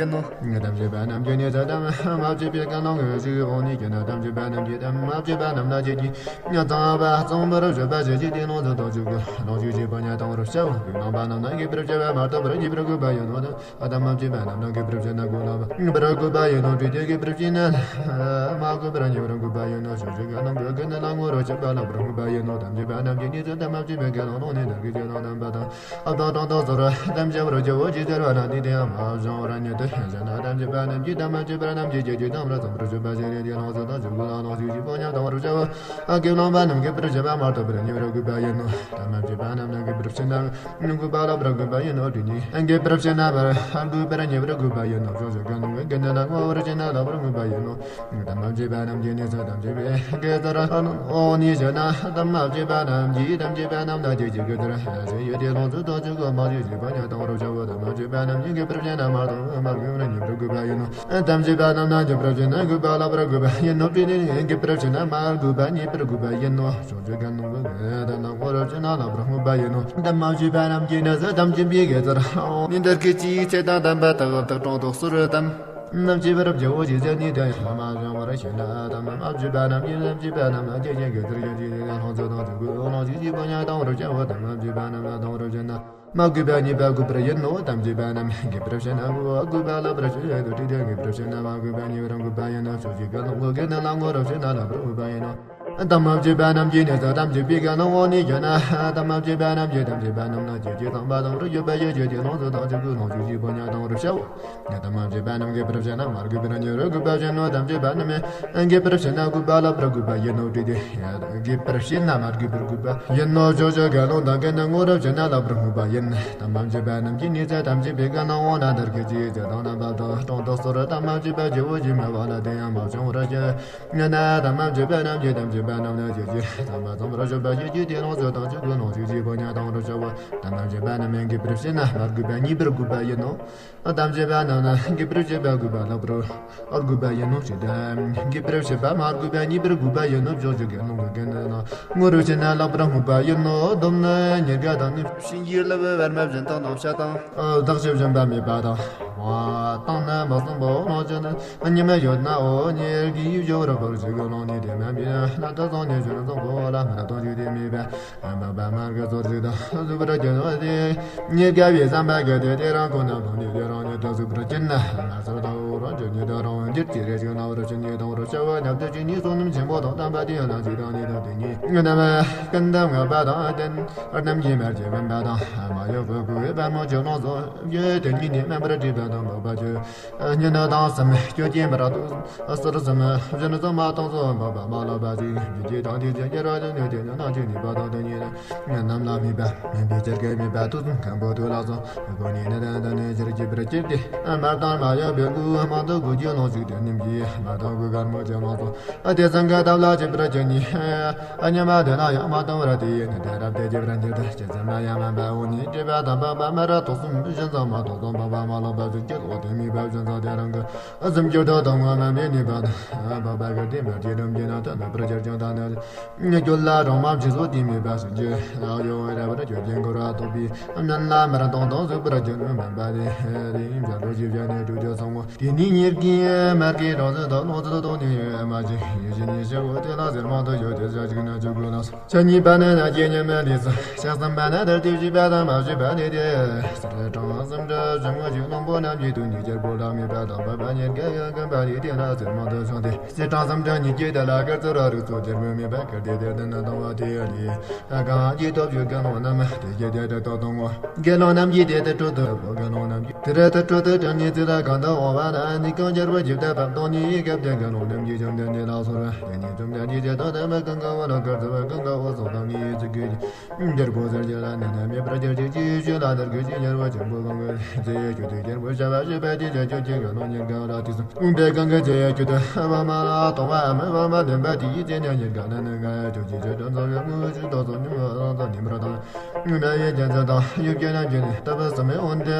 དམ་བཅས་པ་རྣམས་ཀྱིས་ནི་ཚུལ་དམ་བཅས་པ་རྣམས་ཀྱིས་ནི་ཚུལ་དམ་བཅས་པའི་དགེ་སློང་གི་ཞིག་འོང་ནས་ཀྱང་ན། དམ་བཅས་པ་རྣམས་ཀྱིས་དམ་བཅས་པ་རྣམས་ཀྱིས་དམ་བཅས་པ་རྣམས་ལ་ཆོས་ཀྱི་ཉམས་བཟང་བ་གསུངས་པར་བརྗོད་པ་ཞིག་ཅིག་དེ་ལོངས་སུ་དང་ཆོས་སྐུ་ལོངས་སྤྱོད་ཀྱི་བུ་ཉ་དང་བར་བྱ་བ། གི་སློང་པ་རྣམས་ན་དགེ་བར་བྱ་བ་མ་གཏོགས་པར་ཉེས་པར་གུས་པ་ཡིན་ནོ། དམ་བཅས་པ་རྣམས་ན་དགེ་བར་བྱས་ན་གུས་པ་ལ་བར་གུས་པ་ཡིན་ནོ། དེ་དེ་དགེ་བར་བྱས་ན་མ་གུས་པར་ཉེས་པར་གུས་པ་ཡིན་ནོ། ཕྱོགས་བཅུའི་དགེ་སློང་གི་དགེ་འདུན་ལ་ངོ་རུ་ཆགས་པ་ལ་བར་གུས་པ་ཡིན་ནོ། དམ་བཅས་པ་རྣམས་ཀྱིས་ནི་ཚུལ་དམ་བཅས་པའི་དགེ་སློང་ལོངས་ནི་དར་གྱི་ཆོས་དང་དམ་པ་དང་། ཨ་ཏོ་ཏོ་ཏོ་ཟོར་དམ་བཅའ་བར་བྱའོ་ཅི་ཟེར་བ་ན། དེ་དེ་ཡང་མ་བྱུང་བར་ཉེས་དུ་ཞེ་ན། དམ་བཅས་པ་རྣམས་ཀྱིས་དམ་བཅས་པ་རྣམས་ཀྱིས་ཁྱེད་ཀྱི་དམ་ལ་བརྩམ་པར་བརྗོད་པ་ཞིག་རེད། དེ་ལོངས་སུ་དང་ཆོས་སྐུ་ལ་ལོངས་སྤྱོད་ཀྱི་བུ་ཉ་དང་བར་བྱའོ། ཨ་དགེ་སློང་པ་རྣམས་དགེ་བར་བྱ་བ་མ་གཏོགས་པར་ཉེས་པར་གུས་པ་ཡིན་ནོ། དམ་བཅས་པ་རྣམས་ན་དགེ་བར་བྱས་ན་གུས་པ་ལ་བར་གུས་པ་ཡིན་ནོ། དེ་ནི་དགེ་བར་བྱས་ན་བར་གུས་པར་ཉེས་པར་གུས་པ་ཡིན་ནོ། ཕྱོགས་བཅུའི་དགེ་སློང་གི་དགེ་འདུན་ལ་ངོ་བོར་བྱས་ན་ལ་བར་གུས་པ་ཡིན་ནོ། དམ་བཅས་པ་རྣམས་ཀྱིས་ནི་ཚུལ་དམ་བཅས་པའི་དགེ་ལྟར་འོང་ནས་ཞེ་ན། དམ་བཅས་པ་རྣམས་ཀྱིས་དམ་བཅས་པ་རྣམས་ལ་ཁྱེད་ཀྱི་དགེ་ལྟར་ཞེས་ཡོད་དེ་ལོངས་སུ་དང་ཆོས་སྐུ་མ་ཞེས་བྱ་བ་ཉ་དང་བར་བྱའོ། དམ་བཅས་པ་རྣམས་ཀྱིས་དགེ་བར་བྱས་ན་མ་གཏོགས་མ་གུས་པར་ཉེས་པར་གུས་པ་ཡིན་ནོ། དམ་བཅས་པ་རྣམས་ན་དགེ་བར་བྱས་ན་གུས་པ་ལ་བར་གུས་པ་ཡིན་ནོ། དེ་ནི་དགེ་བར་བྱས་ན་མ་གུས་པ་ཉེས་པར་གུས་པ་ཡིན་ནོ། ཕྱོགས་བཅུའི་དགེ་སློང་གི་དགེ་འདུན་ལ་ངོ་བོར་བྱས་ན་ལ་བར་གུས་པ་ཡིན་ནོ། དམ་བཅས་པ་རྣམས་ཀྱིས་ནི་ཚུལ་དམ་བཅས་པའི་དགེ་ལྟར་འོང་ནས་དར་གྱི་ཆོས་དང་དམ་པ་དག་དག་གྲོང་དུ་སོར་དམ། དམ་བཅས་པར་བྱའོ་ཅི་ཟེར་ནས་དེ་ཡང་མ་བྱུང་བར་ཞེ་ན། དམ་བཅས་པ་རྣམས་ཀྱིས་དམ་བཅས་པ་རྣམས་ལ་ཁྱེད་ཀྱི་དགེ་ལྟར་ཡོད་ཅེས་ལོངས་སུ་དང་ཆོས་སྐུ་ལོངས་སྤྱོད་ཀྱི་བུ་ཉ་དང་བར་བྱའོ། དམ་བཅས་པ་རྣམས་ལ་དང་བར་བྱས་ན་མ་གུས་པ་ཉེས་པ་གུས་པར་ཡིན་ནོ། དམ་བཅས་པ་རྣམས་དགེ་བར་བྱས་ན་གུས་པ་ལ་བར་ཆོས་དུ་དྲིས་ཏེ་དགེ་བར་བྱས་ན་མ་གུས་པ་ཉེས་པར་གུས་པ་ཡིན་ནོ། ཕྱོགས་བཅུའི་དགེ་སློང་གི་དགེ་འདུན་ལ་ངོ་བོར་བྱས་ན་ལ་བར་གུས་པ་ཡིན་ནོ། དམ་བཅས་པ་རྣམས་ཀྱིས་ནི་ཚུལ་དམ་བཅས་པའི་དགེ་སློང་འོང་ནས་ཞེ་ན། དམ་བཅས་པ་རྣམས་ཀྱིས་དམ་བཅས་པ་རྣམས་ན་ཁྱེད་ཀྱི་ཚངས་པ་དང་བར་གྱུར་པ་ཡོད་ཅེས་དེ་ལོངས་སུ་དང་ཆོས་སྐུ་ལོངས་སྤྱོད་ཀྱི་བུ་ཉ་དང་བར་བྱའོ། དམ་བཅས་པ་རྣམས་དགེ་བར་བྱས་ན་མ་གུས་པར་ཉེས་པར་གུས་པ་ཡིན་ནོ། དམ་བཅས་པ་རྣམས་དགེ་བར་བྱས་ན་གུས་པ་ལ་བར་གུས་པ་ཡིན་ནོ། དེ་དེ་དགེ་བར་བྱས་ན་མ་གུས་པར་གུས་པ་ཡིན་ནོ། ཕྱོགས་བཅུའི་དགེ་སློང་དག་གིས་ནི་ངོ་རུ་བྱས་ན་ལ་བར་གུས་པ་ཡིན། དམ་བཅས་པ་རྣམས་ཀྱིས་ནི་ཚུལ་དམ་བཅས་པའི་དགེ་སློང་འོང་ན་དར་གྱི་ཆོས་དང་དམ་པ་དག་གྲོང་དུ་སོར་དམ། དམ་བཅས་པར་བྱའོ་ཅི་སྨྲ་བ་ལ་དེ་ཡང་མ་བྱུང་བར་ཞེ་ན། དམ་བཅས་པ་རྣམས་ཀྱིས་དམ་བཅས་པ་རྣམས་ལ་ཁྱེད་ཀྱི་ཚངས་པ་དང་བར་གྱུར་པ་ཡོད་ཅེས་དེ་ལོངས་སུ་དང་ཆོས་སྐུ་ལོངས་སྤྱོད་ཀྱི་བུ་ཉ་དང་བར་བྱའོ། དམ་བཅས་པ་རྣམས་དགེ་བར་བྱས་ན་མ་གུས་པ་ཉེས་པར་གུས་པ་ཡིན་ནོ། དམ་བཅས་པ་རྣམས་ན་དགེ་བར་བྱས་པ་གུས་པ་ལ་བར་གུས་པ་ཡིན་ནོ། ཞེ་ན། དགེ་བར་བྱས་པ་མ་གུས་པ་ཉེས་པར་གུས་པ་ཡིན་ནོ། ཕྱོགས་བཅུའི་དགེ་སློང་གི་དགེ་འདུན་ལ་ངོ་རུ་བྱས་ན་ལ་བར་གུས་པ་ཡིན་ནོ། སྡོམ་ནི་ཉེར་དགའ་དང་ནི། བྱིན་གྱིས་བརླབས་པའི་པདྨ་བཞིན་དང་ནམ་ཞག་དང་། བདག་གཞན་སྦྱིན་པ་མེད་པ་དང་། བཏང་ནི་མི་བསམ་པའོ། ལོངས་སྤྱོད་ནི་ཉི་མ་ཡོད་ནའོ། ཉེར་དགའི་སྦྱོར་བ་ཞིག་གི་ལོངས་ནི་དེ་མ་མིན་ན། ད་སོང་ནས་བྱོན་སོང་གོ་ལ་མི་ལ་དོན་ཞུ་དེ་མེད་པས། མ་པ་མར་ག་ཚོར་ཞིག་དང་གཟུགས་པར་གྱུར་ནོ་དེ། ཉེར་དགའ་བའི་བསམ་པ་གི་དེ་དེ་རང་ཁོ་ན་ལོངས་ནི་དེ་རང་ཉིད་དུ་གཟུགས་པར་གྱུར་ན་མ་ཚོར་དའོ། རང་བྱུང་ཉིད་དུ་རང་བ་འདིར་ཅི་རེ་ཞིག་ན་བར་ཕྱིན་ཉིད་དང་བར་བྱ་བ་ཉམས་དུ་ཅི་ཉིད་སོ་རྣམས་ཆེན་པོ་དང་དམ་པ་དེ་ཡང་ལ་ཇི་དང་ནི་དང་དེ་ཉིད་རྣམ་ཀུན་ཏམ་ངེས་པ་དང་ལྡན་རྣམས་ཀྱི་མར་གྱི་བུམ་པ་དང་མ་ཡོ་བུ་གུའི་པད་མོ་ཆུ་ཀླུང་སོགས་ཡོད་དེ་ཉིད་ནི་མེ་འབར་བྲིས་པ་དང་འཕགས་པ་ཆོས་ཉི་ཟླ་དང་གསུམ་སྐྱོད་ཀྱི་འབར་དུ་ཟུར་གསུམ་བཞིན་གསུམ་མ་དང་གསུམ་འཕགས་པ་མ་ལོག་པ་ཅིག་རྒྱུ་སྐྱེས་དང་དེ་ཅན་སྐྱེ་ར་ཅན་ཡོད་དེ་ཉོན་དང་ཅི་ནུས་པ་དང་དེ་ཉིད་རྣམས་ལ་དམིགས་པ་མིན་པའི་ཕྱིར་གི་དམིགས་པ་དུས་གསུམ་མཁན་པོ་དུས་ལ་སོགས་སྒོ་ནས་ནི་དོན་དུ་ནི་ཕྱིར་གྱི་བར་གྱུར་ཏེ། མར་དང་མ་ཡོད་པའི་སྐུ་མ་དང་སྐུ་རྒྱུ་ལོངས་ཤིག་དེ་རྣམས་ཀྱིས་མ་དང་སྐུ་གར་མོ་ཅན་ལོངས་སོ། དེ་ཚང་གི་ཐབས་ལ་བྱེད་པར་གྱུར་ནས། ཉི་མ་དེ་ལ་ཡང་མ་དང་བར་དེ་ཡིན་དེ་རབ་དེ་རྒྱུ་བར་འགྱུར་དུ་ཅི་ཙམ་ན་ཡང་མ་འབའ་འོ་ནི་སྤྲོས་པ་དང་འཕགས་པ་མ་ར་དོགས་གསུམ་བཞིན་ཙམ་མ་དོགས་དང་འཕགས་པ་མ་ལོག་པ་བཞིན་གྱི་འོ་དེ་དམིགས་པ་བཞིན་ཙམ་དེ་རང་གི་གསུམ་གྱུར་དུ་དང་བ་མ་མེད་ནུས་པ་དང་འཕགས་པ་གི་དེ་མར་གྱི་རིམ་གྱིས་ན་དོན་དུ་པར་གྱུར་ཀྱང་ད་ནི། སྐྱོད་ལ་རང་མ་བྱེད་སོ་དེ་མེད་པ་སུ་འགྱུར་ཡོད་ར་བར་སྐྱོད་ཀྱི་འཁོར་བ་ཐོབ་པའི་མནན་ལ་མར་དང་དང་གཟུགས་པར་གྱུར་ནུས་མེད་པ་རེ་རེ་ཡིན་པ་ལོ་ཞིག་བྱ་ནས་སྤྲོས་བཅུ་ཚང་མོ། དེ་ནི་ཉེར་དགུའི་མར་གྱི་གྲངས་སུ་དང་ལོ་ཚོད་དང་ནི་ཡོད་མ་ཅིག་ཡོད་ཅི་ནི་ཞེ་བོ་དེ་ལ་ཟེར་མང་དུ་ཡོད་དེ་བྱ་ཅིག་ན་བཅུ་དགུ་ལ་སོ། ཆ་གཉིས་པ་ནི་ན་རྒྱས་ཉམས་མེད་ལས་སུ་ཞག་གསུམ་པ་ནི་དར་ཏེ་བཞི་པ་དང་མ་བཞི་པ་ནི་དེ་སེར་གྲངས་སུམ་སྒྲ་བཞི་མོ་ཞིག་གླང་པོ་རྣམས་ཀྱི་དུས་ཉིད་རྒྱལ་པོ་ལ་མེད་པ་དང་པ་པ་ཉེར་དགུ་ཡང་ཀུན་པ་ལས་དེ་ལ་ཟེར་མང་དུ་བྱུང་སྟེ། སེར་གྲངས་སུམ་སྒྲ་ཉིད་ཀྱི་དེ་ལ་དཀར་ཚོ་ར་རིགས་ཚོ་རྒྱལ་པོ་མེད་པ་དཀར་ཏེ་དེ་ལྟ་ན་དང་བ་དེ་ཡ་ལས། གང་གི་སྟོབས་ཀྱིས་དགེ་སློང་རྣམས་དེ་སྐད་དེ་དྲི་དོ་དང་ངོ་། དགེ་སློང་རྣམས་ཀྱིས་དེ་ལྟར་སྤྲོ་སྟོབས་དགེ་སློང་རྣམས་ཀྱིས་དེ་ལྟར་སྤྲོ་སྟོབས་དྲངས་ནས་ཚེ་ལ་གང་དུ་འོང་བ་ན་ནི་གང་རྒྱལ་པོ་ཇི་ལྟར་བབ་དང་ནི་སྐབས་དེ་དགེ་སློང་རྣམས་ཀྱིས་བཅོམ་ལྡན་འདས་ལ་གསོལ་བ་དེ་ནི་བཅོམ་ལྡན་འདས་ཀྱིས་ད་ལྟ་མ་གང་ག་བ་ལ་དཀར་ཚོ་བ་གང་ག་འོ་སོགས་དང་ནི་ཚིག་གི་རྒྱལ་པོ་ཟེར་གྱི་ལ་ནི་ནི་མེད་པར་གྱུར་ཅིག་ཅི་ཡོད་ཤོད་ལ་དར་གྱུར་ཅིག་རྒྱལ་པོ་ཆེན་པོ་གང་གི་རྗེས་ཡོད་ཀྱི་དེ་རྒྱལ་པོ་བྱ་བ་བྱེད་པ་དེ་བྱ་ཁྱོད་ཀྱི་དགེ་སློང་ཉེར་དགུ་ལ་དེ་གསུམ་དཔུང་པའི་གང་གི་རྗེས་ཡོད་ཀྱི་དེ་བ་མ་ལ་དོགས་པ་མི་བ་མ་ལེན་པ་དེ་ཡི་རྗེས་ནས་ཉེར་དགུ་ལ་ནི་ང་ཡ་ཁྱོད་ཀྱི་ཆོས་དོན་རྫོགས་ཡོད་དངོས་གཞི་དོན་རྫོགས་ཉིད་མ་རང་དང་ནི་མ་རང་དང་ངུ་མ་ཡི་རྒྱལ་མཚན་དང་ཡུལ་གྱི་རྣམས་ཀྱི་ནི་ལྟ་བུ་ཟིན་མི་འོན་ཏེ།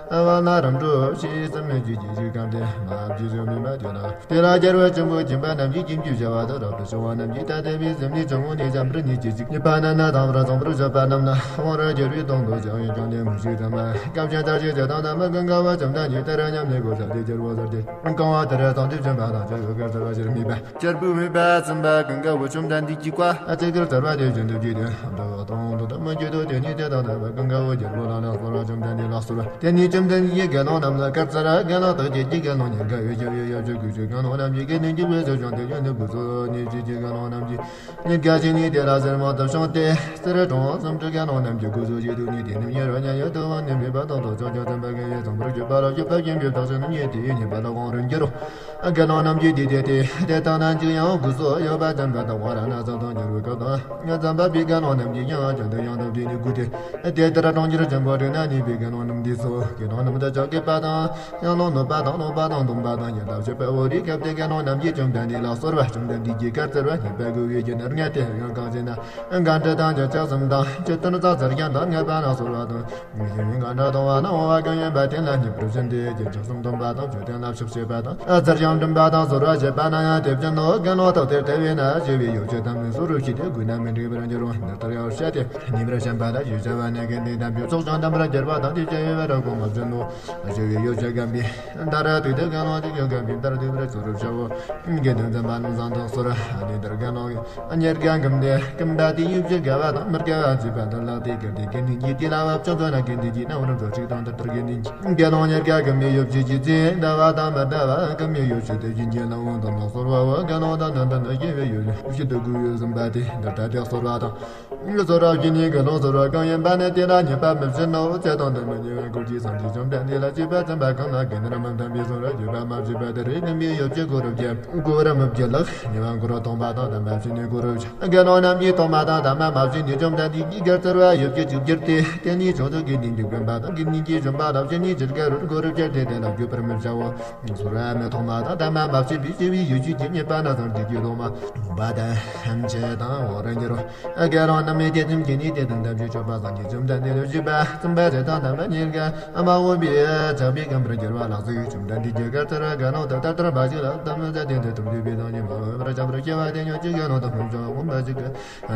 ཨ་བ་ན་རམ་གྲོ་ཞེས་བསམ་མོད་ཀྱི་རྒྱུད་ཀྱི་གང་དེ་མ་བགྱིས་སུ་མི་མ་དེ་ལ། དེ་ལ་རྒྱལ་བ་ཆེན་པོ་སྦྱིན་པ་རྣམས་ཀྱིས་སྐྱིན་གྱི་བྱ་བ་དང་རབ་ཏུ་བྱུང་བ་རྣམས་ཀྱིས་ད་ལྟ་བའི་སེམས་ནི་ཆུང་ངུ་ནས་འཇམ་པར་ཉིད་ཀྱི་ཅིག་ཉེས་པ་རྣམས་ན་དང་བར་བཟང་པོར་བྱེད་པ་རྣམས་ན་དབང་ར་རྒྱལ་བའི་དོན་དུ་བྱང་བའི་གང་དེ་མུ་ཞིག་དམ་པ་སྐབས་ཀྱང་ལྟར་ཞིག་ཇི་ལྟར་དམ་པ་གང་ག་བ་བཅོམ་ལྡན་གྱིས་དེར་མཉམ་ནས་གོ་ས་དེ་རྒྱལ་བ་ཟེར་ཏེ། གང་བ་དེར་ཚང་དུ་བྱོན་པ་དང་ཆོས་སྐལ་ཟེར་བ་ཕྱིར་མིད་པ། རྒྱལ་པོའི་མོས་པ་ཚིམ་པ་གང་ག་བོ་བཅོམ་ལྡན་འདས་ཀྱི་བཀའ་ཨ་ཙི་ཀིར་ཟེར་བ་དེ་བཞིན་དུ་བགྱིས་ཏེ། འགྲོ་བ་དང་དུ་དམ་མ་བགྱིད་དོ། དེ་ནས་དེ་དང་ལྡན་པ་གང་ག་བོ་རྒྱལ་པོ་ལ་ལ་གསོལ་བ་བཅོམ་ལྡན་འདས་ལ་གསོལ་བ། དེ་ནས་བཅོམ་ལྡན་འདས་ཀྱིས་དགེ་སློང་རྣམས་ལ་དཀར་ཚར་དགེ་སློང་དག་བྱེད་ཀྱི་དགེ་སློང་ཉེར་དགུ་ཡོད་ཀྱང་ཡོད་ཡོད་ཀྱི་དགུ་བཅུ་དགེ་སློང་རྣམས་ཀྱིས་དགེ་འདུན་གྱི་བུ་ཟེར་བྱུང་སྟེ་ཡོད་ནི་དགུ་ཚོ་ནས་བྱེད་ཀྱི་དགེ་སློང་རྣམས་ཀྱིས། ཉེར་དགུ་ཞིག་ནི་དེ་ལ་ཟེར་མ་ཐུབ་བྱུང་སྟེ། སེར་གྲངས་སུམ་སྒྲ་དགེ་སློང་རྣམས་ཀྱི་སྐུ་གཟུགས་ཀྱི་དུས་ནི་དེ་ནི་ཉེ་རུ་ཉེ་ཡོད་དུ་བ་ནི་མེད་པ་དང་དུ་ཆོག་ཆོག་ཙམ་པ་གི་ཡོད་ཙམ་པར་གྱུར་པ་ལ་གྱུར་པ་སྐྱེ་འགྲིབ་དག་ཞིང་ནི་ཉེ་དེ་ཉེ་པ་ལ་དབང་རུ་འགྱུར་རོ། དགེ་སློང་རྣམས་ཀྱིས་དེ་དེ་དེ་དེ་ལྟ་ན་འཇིག་ཡང་སྐུ་གཟུགས་ཡོད་པ་ཙམ་པ་དང་བ་ར་ན་ཚ་དང་འགྱུར་བའི་སྐབས་དང་ཙམ་པ་པའི་དགེ་སློང་རྣམས་ཀྱིས་ཡང་ཀྱང་དུ་ཡང་དུ་དེ་ནི་དགུ་སྟེ། དེ་ལྟར་གྲོང་ཁྱེར་ཆེན་པོ་རིགས་ན་གནས་པའི་དགེ་སློང་རྣམས་འདི་ཚོ་དགེ་སློང་རྣམས་དུ་ཆོག་གི་པ་དང་། ཡང་ལོ་ནོར་བ་དང་ནོར་བ་དང་སྡུམ་པ་དང་ཡང་དག་ཆོས་པའི་འོ་རིགས་སྐབས་དེ་དགེ་སློང་རྣམས་ཀྱིས་བཅོམ་ལྡན་འདས་ལ་གསོལ་བ་བཅོམ་ལྡན་འདས་ཀྱིས་བཀའ་སྩལ་བ་ཉན་པ་དགོས་པའི་རྒྱུ་ནི་ལྔ་སྟེ། ཡང་གང་ཞེ་ན། དགའ་འདྲི་དང་ཇི་ལྕགས་གསུམ་དང་ཇི་ལྟར་རྩ་ཚར་ཀྱང་དང་ངེས་པ་ན་གསོལ་བ་དང་། མི་ཞིག་མི་དགའ་འདྲ་གཏོང་བ་ན་འོང་བ་གང་ཡིན་པ་དེ་ལ་སྙིང་པོར་བྱིན་ཏེ་རྒྱན་ཆ་གསུམ་སྡོམ་པ་དང་མཆོད་རྟེན་ལ་ཕྱག་བྱེད་པ་དང་ཨ་ཚར་ཡང་འགྲིམ་པ་དང་གསོལ་བ་བྱེད་པ་ན་ཡང་དེ་བཞིན་ནོ། དགེ་སློང་དག་དེར་དེ་བས་ན་ཞེས་པའི་ཡོ་བྱད་དམ་ལས་སོ་རུ་ཞིག་དེ་དགོས་ན་མི་འགྲིག་པར་འགྱུར་རོ། འདི་ལྟར་ཡང་བཤད་དེ། ཉིན་རེ་བྱམས་པ་ལ་ཞུ་བྱ་བ་ནི་དགེ་འདུན་དམ་པའི་ཚོགས་ཀྱང་དམ་པར་གྱུར་པ་དང་དེ་བྱ་ཡོད་པར་གོང་མ་བྱོན་ནོ། ཞུ་བའི་ཡོ་བྱད་བསྐམ་པའི་ཟླ་ར་དུས་དེ་དགེ་སློང་དེ་ཡོད་བསྐམ་པའི་ལྟར་དུས་པར་ཚུ་རུ་བྱའོ། དགེ་འདུན་ཚན་པ་རྣམས་བཟང་དུ་གསོལ། དེ་ལྟར་དགེ་སློང་གཉེར་དགའ་འགུམ་དེ་འགུམ་པ་དེ་ཡུལ་གྱི་དགའ་བ་དང་མི་དགའ་བ་བྱེད་པ་དང་ལག་དེ་དགེ་འདུན་གྱི་དེ་ལ་བབ་ཅོག་ཙོ་ན་དགེ་འདུན་གྱི་རྣམ་རོལ་ཚོ་ཅིག་དང་དེ་ལྟར་དགེ་འདུན་གྱི་དགེ་སློང་གཉེར་དགའ་འགུམ་པའི་ཡོ་བྱད་ཀྱི་ཚེ་དགའ་བ་དང་མི་དགའ་བ་འགུམ་པའི་ཡོ་བྱད་དེ་བཞིན་གྱི་ལ་འོང་དང་ལ་གསོལ་བའོ། དགེ་སློང་དང་ནན་ཏན་དུ་སྐྱེ་བའི་ཡོ་བྱད་དུ་དགུ་ཡོད་གསུམ་པ་དེ་འདི་ལྟ་སྟེ་གསོལ་བ་དང་། གསོལ་རབ་ཀྱི་ནི་དགེ་སློང་གསོལ་བ་གང་ཡིན་པ་ནི་དེ་ལ་ཉེས་པ་མི་བྱེད་ནོ། ཚེ་དང་ལྡན་པའི་ཉེ་བའི་སྐོར་གྱི་སངས་རྒྱས་བཅོམ་ལྡན་འདས་ལ་སྤྱད་པ་ཙམ་པ་གང་ལ་དགེ་འདུན་མི་ལྡན་པའི་གསུང་རབ་བརྗོད་པ་མ་བྱས་པ་དེ་རེ་ལྡན་པའི་ཡོ་བྱད་གོ་རབ་ཀྱི་གོ་རབ་མི་བྱེད་ལགས། ཉེ་བ་གོ་རབ་མཐོང་བ་དང་དམ་པ་བྱས་ནས་གོ་རབ་ཀྱི་དགེ་སློང་རྣམས་ཀྱིས་མཐོང་བ་དང་དམ་པ་མ་བྱས་ནས་བཅོམ་ལྡན་འདས་ཀྱིས་བཀའ་སྩལ་བ་ཡོ་བྱད་ཅིག་བསྒྱུར་ཏེ་དེ་ནི་ཕྱོགས་བཅུ་གི་གནས་འདི་དགོན་པ་དང་དགེ་འདུན་གྱི་བྱོན་པ་ལ་བྱས་ནས་ཇི་སྐད་རུ་གོ་རབ་ཀྱི་དེ་དེ་ལ་བརྒྱུད་པར་མི་བྱའོ། གསོལ་བ་མི་མཐོང་བ་དང་དམ་པ་མ་བྱས་པའི་སྤྱི་བོའི་ཡོ་བྱད་ཀྱི་ཉེས་པ་ན་སངས་རྒྱས་ཀྱི་སློབ་མ་ལུང་པ་དང་ཧམ་བཤད་དང་འོག་རང་གི་རོ། དགེ་སློང་རྣམས་ནི་དེ་ཙམ་གྱིས་ནི་དེ་དང་དམ་ཆོས་སྤྱོད་པ་སངས་རྒྱས་བཅོམ་ལྡན་འདས་ལ་བཞུགས་པ་ཙམ་པ་དེ་དང་དམ་པ་ཉེར་དགུ་མ་འོངས་པའི་ཆགས་པའི་སྐམ་པར་འགྱུར་བ་ལ་གཟིགས། བཅོམ་ལྡན་འདས་ཀྱིས་བཀའ་སྩལ་ར་དགེ་སློང་དག་ལྟར་ལྟར་བ་ཞིག་ལ་དམ་ལ་དེ་འདི་དམ་ཆོས་པའི་དང་ཉིན་མ་འོངས་པར་ཆགས་པར་སྐྱེ་བ་དེ་ཉོན་ཅིག་དགེ་སློང་དང་ཕུན་ཚོགས་འོང་བ་ཞིག་གི་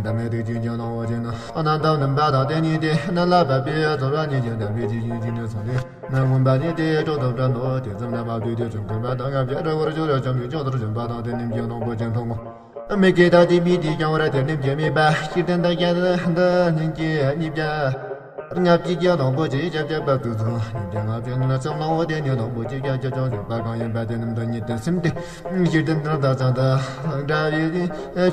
དམ་མེད་དུ་ཅིག་ཀྱང་སྣང་བ་ཅན་ན་རྣམ་དག་འདུན་པ་དང་དེ་ཉིད་དེ་ནད་ལ་བབ་པའི་ཚོར་བ་ཉིད་ཀྱང་དམ་པའི་ཅིག་ཡིན་ཅིག་ནས་སོང་སྟེ། ན་མངོན་པ་ནི་དེའི་གྲོགས་དང་བྲལ་ནོ། དེ་ཙམ་ན་མ་བསྡུས་ཏེ་བྱུང་དགོས་པ་དང་ང་བཅས་ར་བར་ཆོས་ར་བྱམས་པའི་མཆོག་ཏུ་བྱོན་པ་དང་དེ་རྣམས་ཀྱི་གླང་པོ་ཆེན་མཐོང་ངོ་། མི་སྐད་དང་བསྟན་པའི་དེ་ཀྱང་ར་དེ་རྣམས་ཀྱི་མེད་པ་ཤེས་ལྡན་དག་ཀྱང་འདི་སྙིང་གི་གཉིས་པ། ལྔ་བཅུ་གྱ་དང་པོ་ཅིག་ཞབས་ཀྱི་བབ་ཏུ་ཚུད། ཉིན་དེ་ལྔ་བཅུ་ནང་ལ་ཚོམ་ལང་བོ་དེ་ཉིད་དང་པོ་ཅིག་ཀྱང་ཅོ་ཅོ་བཞུགས་པ་གང་ཡིན་པ་དེ་རྣམས་དང་ཉིད་དུ་སེམས་ཏེ། ཤེས་ལྡན་དང་དག་ཚང་དང་འདྲ་བའི་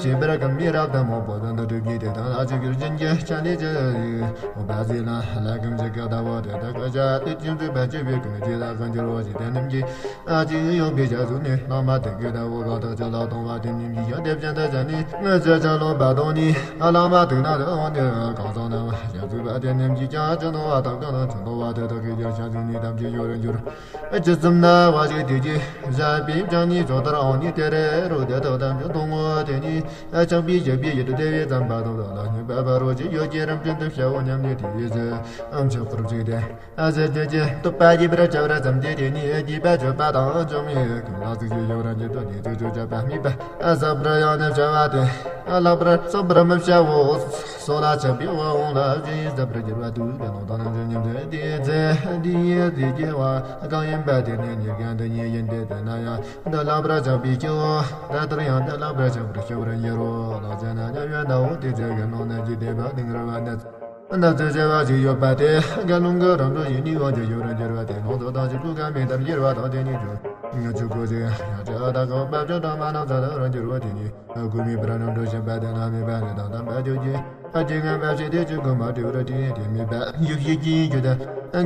ཞེས་པར་གང་མི་རབ་དང་མང་པོ་དང་དུ་གྲུབ་ཀྱི་དེ་དང་ལ་ཅིག་གིར་ཅན་གྱི་ཆ་ནས་ཅི་ཡོད་པ་ཟིན་ལ་ལ་གང་ཞིག་ག་ད་བོ་དེ་དག་ག་ཅ་དེ་ཅུང་ཚུད་པ་ཅི་བའི་ཀུན་གྱི་ལ་གང་འགྱུར་བ་ཞིག་དེ་རྣམས་ཀྱིས། ཨ་ཅིག་ཡོང་པའི་ཞག་ཚུན་ནས་བླ་མ་དེ་གའི་ཟླ་བོ་གང་དག་ཅི་ལ་གཏོང་བ་དེ་ཉིད་ཀྱི་ཡང་དེ་བཞིན་དུ་བྱ་ནི་ང་ཚོས་ཅང་ལོ་བ་དང་ནི་ཨ་བླ་མ་དུག་ན་དུ་འོང་དེ་གང་སོང་ན་ཞག་ཚུན་པ་དེ་ཉིད་ཀྱི་ཀྱང་ཅི་ནོ་བ་དང་གང་ལ་ཅི་ནོ་བ་དེ་དག་གི་ཀྱང་ཞག་ཚུན་ནི་ཐམས་ཅད་ཡོད་རུ་འགྱུར། ཨ་ཅི་ཙམ་ན་བ་ཞིག་དེ་ཀྱི་བཞག་པའི་ཀྱང་ནི་ཇོ་ལྟར་འོང་ནི་དེ་རེ་རུ་དེ་དག་ཐམས་ཅད་གཏོང་ངོ་དེ་ནི་ཨ་ཆགས་པའི་བཞག་པའི་ཡིད་དུ་དེ་བས་ཙམ་པ་དང་དག་ལ་སྙན་པ་བ་རོ་ཅི་ཡོད་ཀྱི་རིམ་བྱོན་དུ་བྱའོ་སྙམ་ནས་དེ་ཡིས་ཨམ་ཆོག་པར་བྱས་ཏེ། ཨ་ཟེར་དེ་ཀྱི་བསྟོད་པ་རྒྱས་པར་བྱ་བར་བརྩམས་ཏེ་དེ་ནི་རྒྱས་པ་བརྗོད་པ་དང་འཇོམས་ཡས་ཀུན་ལ་གཟིགས་ཞེས་ཡོངས་ར་འགྱུར་དུ་དེ་ཚོ་ཆོས་བྱ་བ་དམིགས་པ་ཨ་ཟབ་པར་ཡང་ནི་བྱ་བ་སྟེ། ཨ་ལྷག་པར་བསམ་པར་མི་བྱའོ། སོ་ལ་ཆགས་པའི་དབང་ལ་བཞིན་ཟབ་པར་འགྱུར་བ་དུས་དེ་ལོང་དང་ནང་བཞིན་ཉིན་མཚན་དེའི་ཚེ་འདི་ཡི་དེ་སྐྱེ་བ་གང་ཡིན་པ་དེ་ནི་ཉེར་གང་དུ་ཉེ་ཡིན་ཏེ་དེ་ན་ཡང་འདི་ལྷག་པར་ཆགས་པའི་སྐྱེ་བོ་ད་ལྟར་ཡང་འདི་ལྷག་པར་ཆགས་པར་སྐྱེ་བར་འགྱུར་རོ། ལོག་ཅན་ན་ཉམས་ཡོད་ནའོ་དེ་ཚེ་གི་ནང་ན་ཇི་སྡེ་པ་དིང་ར་བ་ནི། ན་ཚོད་བྱ་བ་ཞིག་ཡོད་པ་དེ་དགེ་སློང་གི་རང་གྲོལ་ཡིན་ནི་དབང་གིས་ཡོད་རུ་འགྱུར་བ་དེ་ལོངས་སུ་དང་ཞིག་ཏུ་ག་མེད་དམ་འགྱུར་བ་དང་དེ་ཉིད་ཀྱང་ཆོས་སྐུ་ཞིག་ཡང་ཅི་ཨ་ད་གང་བབ་ཅོ་དང་མ་ནམ་ས་དང་རང་འགྱུར་བ་དེ་ཉིད་དགོས་མེད་པར་རང་གྲོལ་ཞིག་པ་དེ་ན་མེད་པ་ནི་དང་དམ་པ་ཆོས་ཀྱི་ཨ་ཅེ་ངན་པ་ཞིག་དེ་ཆོས་སྐུ་མ་གྲོལ་བར་དེ་དེ་མེད་པ་ཡུལ་ཞིག་གི་ཡིན་རྒྱུ་དེ་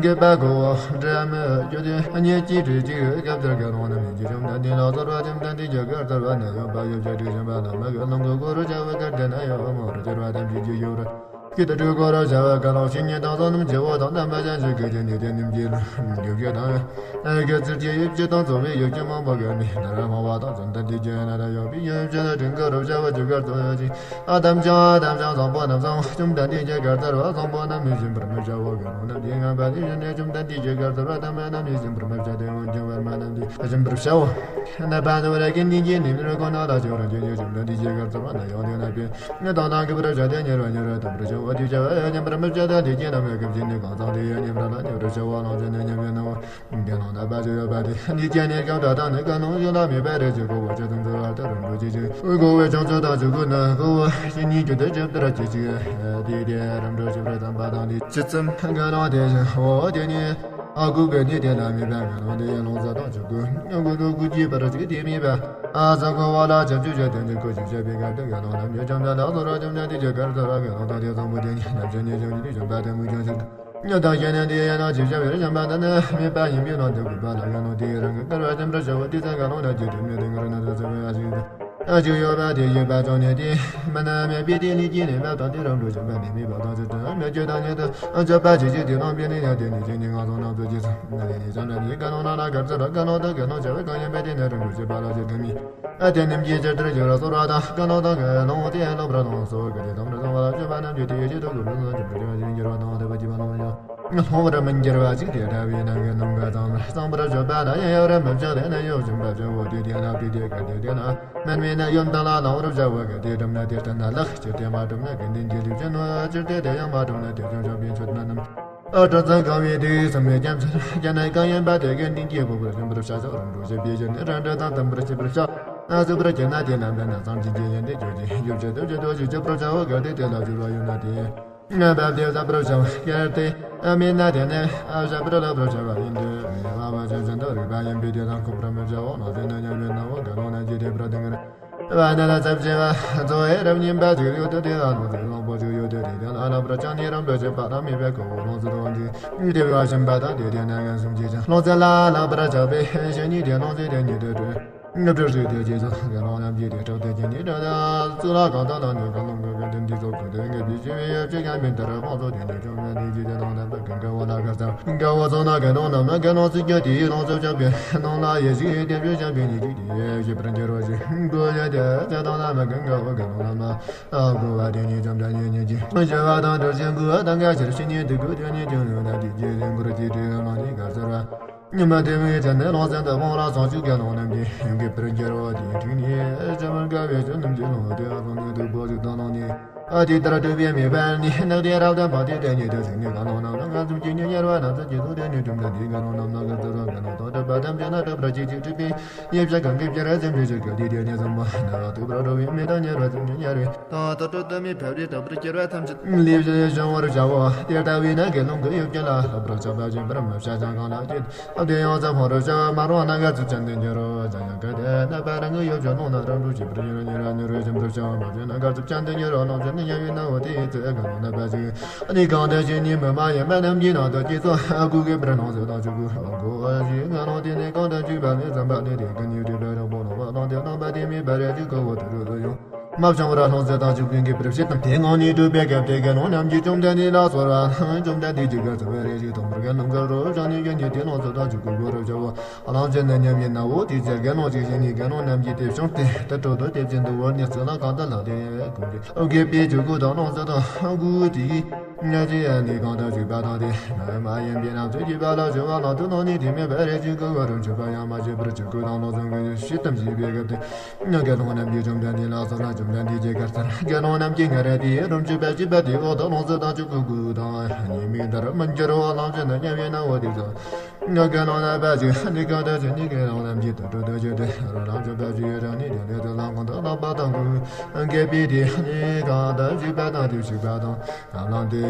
འགལ་པ་གོ་བོ་འདྲ་མི་རྒྱུ་དེ་ཉེ་གཅིག་རེ་གཅིག་སྐབས་དེར་དགེ་སློང་རྣམས་ཡིན་གྱི་བཅོམ་ལྡན་འདས་ལ་གསོལ་བ་བཅོམ་ལྡན་འདས་ཀྱི་གར་གསོལ་བ་ནི་ཡོད་པ་ཡོད་ཅེས་དྲིས་བཞིན་པ་ལ་མ་གི་ལོང་གི་གོ་རུ་བྱ་བ་གར་དེ་ན་ཡོད་མོ་རུ་གྱུར་བ་དམ་ཅིག་གི་ཡོད་རུ། ཀྱི་ད་སྤྲུལ་སྐུ་རབ་བྱ་བ་ག་ལོག་བཤེས་གཉེན་དང་བསོད་ནམས་ཀྱི་འོ་དང་དམ་པ་ཅན་ཞིག་གི་རྒྱུ་ནི་དེ་ནིམ་གྱི་རྒྱུ་རྒྱུ་དང་། ཨ་གི་ཚུལ་གྱི་ཡིབ་ཀྱི་དང་གཙོ་བའི་ཡིབ་ཀྱི་མང་པོ་གི་མི་ནར་མང་བ་དང་བཅོམ་ལྡན་འདས་ཀྱི་ན་ར་ཡོད་པའི་ཡིབ་ཀྱི་ན་དྲིན་གི་རབ་བྱ་བ་རྒྱུ་གར་དུ་ཡོད་ཅིང་། ཨ་དམ་ཅང་ཨ་དམ་ཅང་བཟང་པོ་རྣམས་སང་བཅོམ་ལྡན་འདས་ཀྱི་གར་དར་བ་བཟང་པོ་རྣམས་མི་ཞིམ་པར་མི་བྱའོ། གི་ལོང་རྣམས་ཀྱི་ངན་པ་དེ་བཞིན་ནས་བཅོམ་ལྡན་འདས་ཀྱི་གར་དར་བ་དམ་པ་རྣམས་མི་ཞིམ་པར་མི་བྱ་སྟེ་འོན་ཀྱང་བར་མ་རྣམས་ཀྱིས་ཞིམ་པར་བྱའོ། ན་པ་ནོ་ར་གི་ནི་གི་ནི་མི་ར་གོ་ན་ལ་ཅོ་ར་ཅོ་ཅོ་བཅོམ་ལྡན་འདས་ཀྱི་གར་དར་བ་ན་ཡོང་དེ་ན་པའི། ངས་དང་དང་གི་བར་བྱ་དེ་ཉེར་བ་ཉེར་བ་དམ་པར་བྱ་བ་དེ་བྱ་བ་ཉམས་པར་མི་བྱ་དང་དེ་སྐྱེས་རྣམས་ལ་སྐབས་ཀྱི་ནི་གང་ཚང་དེ་ཡང་ཉམས་ར་ལ་ཉམས་ར་བྱ་བ་ལོང་ཅན་ནི་ཉམས་ཡོད་ནོ། དགེ་སློང་དག་པ་ཅི་ཡོད་པ་དེ་འདི་སྐྱེས་ནས་སྐབས་འདྲ་དང་ནི་གང་ལོང་ཡོད་ལ་མེད་པ་རེ་ཅིག་གོ་བོ་ཅི་ཙམ་ཚོ་བར་དུ་རིམ་གྲོ་ཅི་ཅི་གོ་བོའི་བྱང་ཆུབ་དང་ཆོས་སྐུ་ནི་གོ་བོ་ཞི་གཉིས་རྒྱུ་དེ་ཇི་ལྟར་ཅི་ཅི་དེ་དེ་རིམ་གྲོ་ཞིབ་ར་དམ་པ་དང་དེ་ཇི་ཙམ་གང་ལོང་དེ་བཞིན་འོ་དེ་ནི། ཨ་ཁུ་གི་ནི་དེ་ལ་མེད་པ་གི་ལོང་དེ་ཡང་ལོང་ས་དང་ཆོས་སྐུ་ཨ་ཁུ་ནོ་སྐུ་གཅིག་པར་ཅིག་དེ་མེད་པ། ཨ་ས་ཁོ་བ་ལ་བྱང་ཆུབ་ཀྱི་དོན་དུ་ཁོ་ཞིག་བྱ་བའི་སྐབས་དུ་གི་ལོང་རྣམས་ཀྱི་བྱམས་པ་ལ་སོགས་ར་བྱམས་ཆེན་དེ་ཀྱི་གར་ས་ར་གི་ལོང་དང་དེ་བཟང་པོ་དེ་ཉིད་རྣམ་ཤེས་ནི་བྱང་ཆུབ་ཀྱི་བྱམས་པ་དེ་མུ་ཆུང་ཞིག་ཏུ། ཉོ་དང་ཞེ་ནས་དེ་ཡང་ན་ཅིག་བྱ་བའི་བྱམས་པ་དེ་ནི་མེད་པ་ཡིན་པའི་ལོང་དུ་གུས་པ་ལ་གི་ལོང་དེ་རང་གི་ཀར་བ་བྱམས་པར་བྱ་བ་དེ་ཚེ་ག་ལོང་ན་ཅིག་དེ་མེད་དེ་ངར་ན་དུ་ཚེ་བའི་ཨ་ཞིག་ཏུ། ཨ་ཅིག་ཡོད་པ་དེ་ཡོད་པ་ཙམ་ནས་དེ་མི་ན་མེད་པའི་དེ་ནི་སྐྱེས་ནས་མེད་དང་དེ་རང་གྲོལ་བྱེད་པ་ནི་མེད་པ་དང་ཅི་ཙམ་མེད་རྒྱུ་དང་ཉིད་དུ་འཇོག་པ་ཇི་ཞིག་དེ་ལོང་པའི་ནི་ཡང་དེ་ནི་ཅི་ནི་ང་ཚོ་རྣམས་ཚོ་ཇི་ཙམ་ན་དེ་ནི་ཙམ་ན་ནི་ག་ནོ་ན་ན་གར་ཚུར་ག་ནོ་དང་ག་ནོ་བྱ་བའི་གང་ཡིན་པའི་དེ་ནི་རང་གྲོལ་བྱེད་པ་ལ་ཅི་དེ་མི་ཨ་དེ་ནི་ཀྱི་ཇི་ལྟར་འགྱུར་ར་སོར་བ་དང་ག་ནོ་དང་ག་ལོང་དེ་ལོབ་ར་ལོང་སོ་ག་དེ་དམ་ར་ཚང་བ་ལ་སྤྱོད་པ་རྣམས་ཀྱི་དེ་ཡི་ཆེད་དུ་གུ་རུ་ཚང་འཇུག་པར་བྱ་བ་ཞིག་འགྱུར་བ་དང་དེ་བ་ཅི་བ་ལོང་ཡོད། སློང་བར་མི་འགྱུར་བ་ཅིག་དེ་འདྲ་བའི་ནང་གི་ནང་ག་ཙམ་གཙང་པར་བརྗོད་པ་ལ་ཡང་ཡང་ར་མི་བྱ་ལས་ན་ཡོད་བཞིན་པ་བྱ་བོ་དེ་དེ་ན་དེ་དེ་ག་དེ་དེ་ན་མན་མེད་ན་ཡོན་ཏན་ལ་ལང་བར་བྱ་བོ་ག་དེ་གྲུབ་ན་དེ་ལྟ་ན་ལག་ཅི་དེ་མ་གྲུབ་ན་དགེ་འདུན་གྱི་ལུས་ཅན་ནོ་ཅིར་དེ་དེ་ཡང་མ་གྲུབ་ན་དེ་བྱུང་བྱུང་བའི་ཆོས་རྣམས་ཨ་གྲུབ་ཙམ་གང་བའི་དེ་བསམ་མེད་རྒྱ་མཚན་རྒྱ་ནི་གང་ཡིན་པ་དེ་དགེ་འདུན་གྱི་བུ་པར་བྱུང་བར་བྱ་ཆོག་རང་གྲོལ་བྱེད་པའི་ཕྱིར་ནི་རང་གྲོལ་དང་དམ་པར་བྱེད་པར་བྱ་ན་སུ་པར་བྱེད་ན་དེ་ལ་འབད་ན་སངས་རྒྱས་ཀྱི་ཡོན་ཏན་ཆོས་ཀྱི་ཡོད་བྱེད་དུ་བྱེད་དོ་ཞེས་བྱེད་པར་བྱ་བོ་ག་དེ་དེ་ལ་འགྱུར་བ་ཡོད་ན་དེ། ང་བབ་སྟེ་བཟའ་བར་བྱ་བ་གལ་ཏེ་མེད་ན་དེ་ནི་བཞག་པར་ལབ་པར་བྱ་བ་ཡིན་ཏེ། མེད་པ་བ་ཅན་ཅན་དུ་རིག་པ་ཡིན་པས་དེ་དང་འཁོར་བར་མི་བྱའོ། ནང་བཞིན་ནི་ཉམས་པའི་སྣང་བ་ག་ལོང་ན་ཇི་སྟེ་བར་དུ་ངར་བ་ནི་ལ་ཚབ་ཆེ་བ་མཚོ་ཨེ་རབ་སྙིམ་པ་ཅིག་ཡོད་དེ་དེ་ལ་ལོ་ཚིག་ལོང་པོ་ཅིག་ཡོད་དེ་དེ་དེ་ལ་ལབ་པར་ཅང་ནི་རང་འདོད་བྱེད་པ་ལ་མེད་པའི་ཁོ་བོ་ལོང་ཚུལ་དུ་འོང་ཅིང་དེ་བ་ཞིམ་པ་དང་དེ་དེ་ན་ངན་སུམ་ཅི་ཅང་ལོང་ཚུལ་ལ་ལབ་པར་བྱ་བའི་ཞེ་ནི་དེ་ལོང་ཚུལ་དེ་ཉིད་དུ་གྲོལ། སྒྲུབ་པར་རིགས་དེ་རྗེས་སུ་དགེ་སློང་རྣམས་ཀྱིས་དེ་སྐྲག་སྟེ་ཀྱི་ནི་སྒྲ་དང་གཙུག་ལག་ཁང་དང་ནང་དུ་གང་ལོང་གི་དགེ་འདུན་འདི་ཚོ་ཀུན་ཏུ་ངེས་པའི་ཞི་བའི་ཡོ་བྱད་ཀྱང་མིན་ལྟར་དཔང་ཚོགས་དེ་ནི་བཅོམ་ལྡན་འདས་ཀྱི་དེ་དང་ལྡན་པ་ཀུན་དགའ་བོ་ལ་དགའ་ཚལ་དགའ་བོ་ཚོགས་ན་དགེ་སློང་རྣམས་ནི་དགེ་སློང་ཚིག་གྱོད་དེའི་ལོངས་སུ་སྤྱོད་པའི་སྣང་ལ་ཡེ་ཤེས་དེ་བཞིན་བྱམས་པའི་ཉེ་ཞིག་དེ་ཡེ་ཤེས་པར་འགྱུར་རོ་ཞེས་བསྒོ་ཡོད་དེ་ཚེ་དང་ལམ་ཀུན་དགའ་བོ་དགེ་སློང་རྣམས་ལ་བསྒོ་བ་དེ་ཉིད་བཅོམ་ལྡན་འདས་ཉིད་ཀྱིས་ཞི་བ་དང་གྲོལ་ཞིང་གུ་དང་དགའ་ཕྱིར་ཞི་ཉེ་སྡུག་གུ་དེ་ཉིད་ཀྱང་ཡོད་ན་དེ་རྗེས་ལེན་པོར་གྱིས་དྲི་ཡོད་མ་ནི་དགའ་ཚོར་བ། ཉི་མ་དེ་མོའི་ཚེ་ནས་ལོངས་སྤྱོད་དུ་ཕུང་ལ་སོགས་ཀྱི་དགེ་སློང་རྣམས་ཀྱིས་ཡོན་གྱི་པིར་འགྱུར་བ་དེའི་འཕྲིན་ནི་ཅི་མར་དགའ་བའི་ཆོས་རྣམས་ཀྱི་ལོངས་སྤྱོད་ལ་སོགས་ནི་སྟུག་པོ་ཞིག་དང་ལོངས་ནི། ཨ་དེ་ལྟར་སྤྲུལ་པའི་མེ་འབར་ནི་ནག་དེ་རབ་ཏུ་འཕངས་ཏེ་དེ་ཉིད་དུ་ཞིག་ནི་དགེ་སློང་རྣམས་ལ་ང་ཚོམ་གྱི་ཉེ་ཉེར་བ་ན་ཚོད་ཀྱི་ཚོགས་དེ་ནི་གྲུབ་མཐའ་འདིའི་དགེ་སློང་རྣམས་ལ་དགེ་ཚུལ་ལ་དགེ་སློང་དང་གྲུབ་པ་ཐམས་ཅད་ན་གྲུབ་པར་བྱེད་ཅིང་སྤྲུལ་པའི་ཡེ་ཤེས་གང་གི་ཕྱིར་སེམས་ཅན་ཞིག་གི་དེ་དེ་ནི་བཟང་པོ་ན་བ་སྟུག་པོར་འགྲོ་བའི་མི་དང་ཉེ་བ་ཚོམ་གྱི་ཉེ་བའི་དང་དུ་སྤྲོ་སྟོན་མི་ཕལ་བའི་དྲག་པོར་སྐྱེ་བ་ཐམས་ཅད་ལས་བྱུང་བར་བྱའོ། དེ་ལྟ་བས་ན་དགེ་སློང་གི་ཡོན་ཏན་ལ་ལྷག་པར་ཆགས་པ་སྦྱིན་པར་མི་བྱ་ཞིང་གང་ལ་སྐྱེས་དེ་ཡང་ཚ་ཕོ་རུ་བྱ་བ་མ་རུང་ན་དགའ་ཚུལ་ཅན་དུ་འགྱུར་རོ། བྱ་ཡང་གལ་ཏེ་ནད་པ་རང་གི་ཡོ་བྱད་སློང་ན་རང་གྲོལ་བྱེད་པར་འགྱུར་རོ། ཉེ་ར་ཉེ་རུ་སྦྱིན་པར་བྱ་བ་མ་བྱས་ན་དགའ་ཚུལ་ཅན་དུ་འགྱུར་རོ། སློང་བྱེད་ནི་ཉམས་པའི་ནའོ། དེའི་ཚེ་དགེ་སློང་ནད་པ་ཞིག་ནི་གང་དུ་ཞིག་ནི་མི་མ་ཡིན་པ་རྣམས་ཀྱི་ནང་དུ་སྐྱེས་སོ། སྐུ་གི་པར་སྣང་ཚུལ་དང་ཆོས་སྐུ་དགོངས་ཞིག་དགེ་སློང་དེ་ནི་གང་དུ་འཇུག་པ་ནི་བསམ་པ་ནི་དེ་ཀུན་ནི་སྤྲུལ་པ་རང་པོ་ལོག་པ་སློང་དེ་སློང་པ་དེ་མི་འབར་རེ་ཅིག་ཁོ་བོ་དུ་རུ་དུ་ཡོང་། མ་བྱུང་བར་སློང་ཚུལ་དང་ཆོས་སྐུ་གི་པར་བཤད་དམ་དེ་ངང་ནས་སྒྲུབ་པའི་སྐབས་དེ་དགེ་སློང་རྣམས་ཀྱིས་བཅོམ་ལྡན་འདས་ལ་གསོལ་བ། བཅོམ་ལྡན་འདས་ཀྱིས་ག་ཚོད་རེ་ཞིག་དང་པོར་དགེ་སློང་གི་རོ་བྱང་ནས་ཡོད་ནས་དེ་སློང་ཚུལ་དང་ཆོས་སྐུ་གོ་རུ་བྱའོ། སློང་བྱེད་ནི་ཉམས་ཡིན་ནའོ། དེའི་ཚེ་དགེ་སློང་ཅིག་ཞིག་ནི་དགེ་སློང་རྣམས་ཀྱིས་དེ་བྱུང་སྟེ་དེ་སྤྲོ་དུ་དེ་བཞིན་དུ་བོར་ནས་ཚུལ་ལ་གང་དུ་ལྷག་དེ་ཀུན་གྱི་དགེ་སྤྱོད་ཀྱི་སྒོ་དང་སློང་ཚུལ་དང་སྐུ་དེའི་ཉ་ཅི་ཡ་ནི་གང་དུ་བཞུགས་པ་དང་དེ་མ་ཡིན་པའི་རྣམ་ཐར་གྱི་བར་ལ་བྱུང་བ་ལ་དུ་ནང་ནི་དེ་མེད་པར་རེ་ཅིག་གི་བར་རུ་འཆོལ་པ་ཡང་མ་བྱེད་པར་ཆོས་སྐུ་དང་སློང་ཚུལ་གྱི་ཤེས་ཙམ་ཞིག་པའི་སྐབས་དེ། དགེ་སློང་རྣམས་ཀྱིས་བཅོམ་ལྡན་འདས་ལ་གསོལ་བ། བཅོམ་ལྡན་འདས་ཀྱིས་ག་ལྟར་དགེ་སློང་རྣམས་ཀྱིས་སྔར་དེའི་རུམ་ཆུ་པ་ཅི་པ་དེའི་འོག་ཏུ་སློང་ཚུལ་དང་ཆོས་སྐུ་དགོས་དང་ཉེས་དམིགས་ལྟར་མི་འགྱུར་རོ། སློང་བྱེད་ནི་ཉམས་ཡིན་ནའོ། དེ་ཚོ་དགེ་སློང་རྣམ་པ་ཞིག་ནི་གང་དུ་ཞིག་ནི་དགེ་སློང་རྣམས་ཀྱིས་དུར་ཁྲོད་དུ་བཞུགས་ཏེ་རོ་ལངས་བཅོམ་པ་ཞིག་རང་ནི་དེ་ལས་དུ་ལངས་གང་དུ་ལངས་པ་དང་གུ་དགེ་སྤྱོད་དེ་ནི་གང་དུ་བཞུགས་པ་དང་དེ་བཞུགས་པ་དང་། ལམ་ལམ་དུ་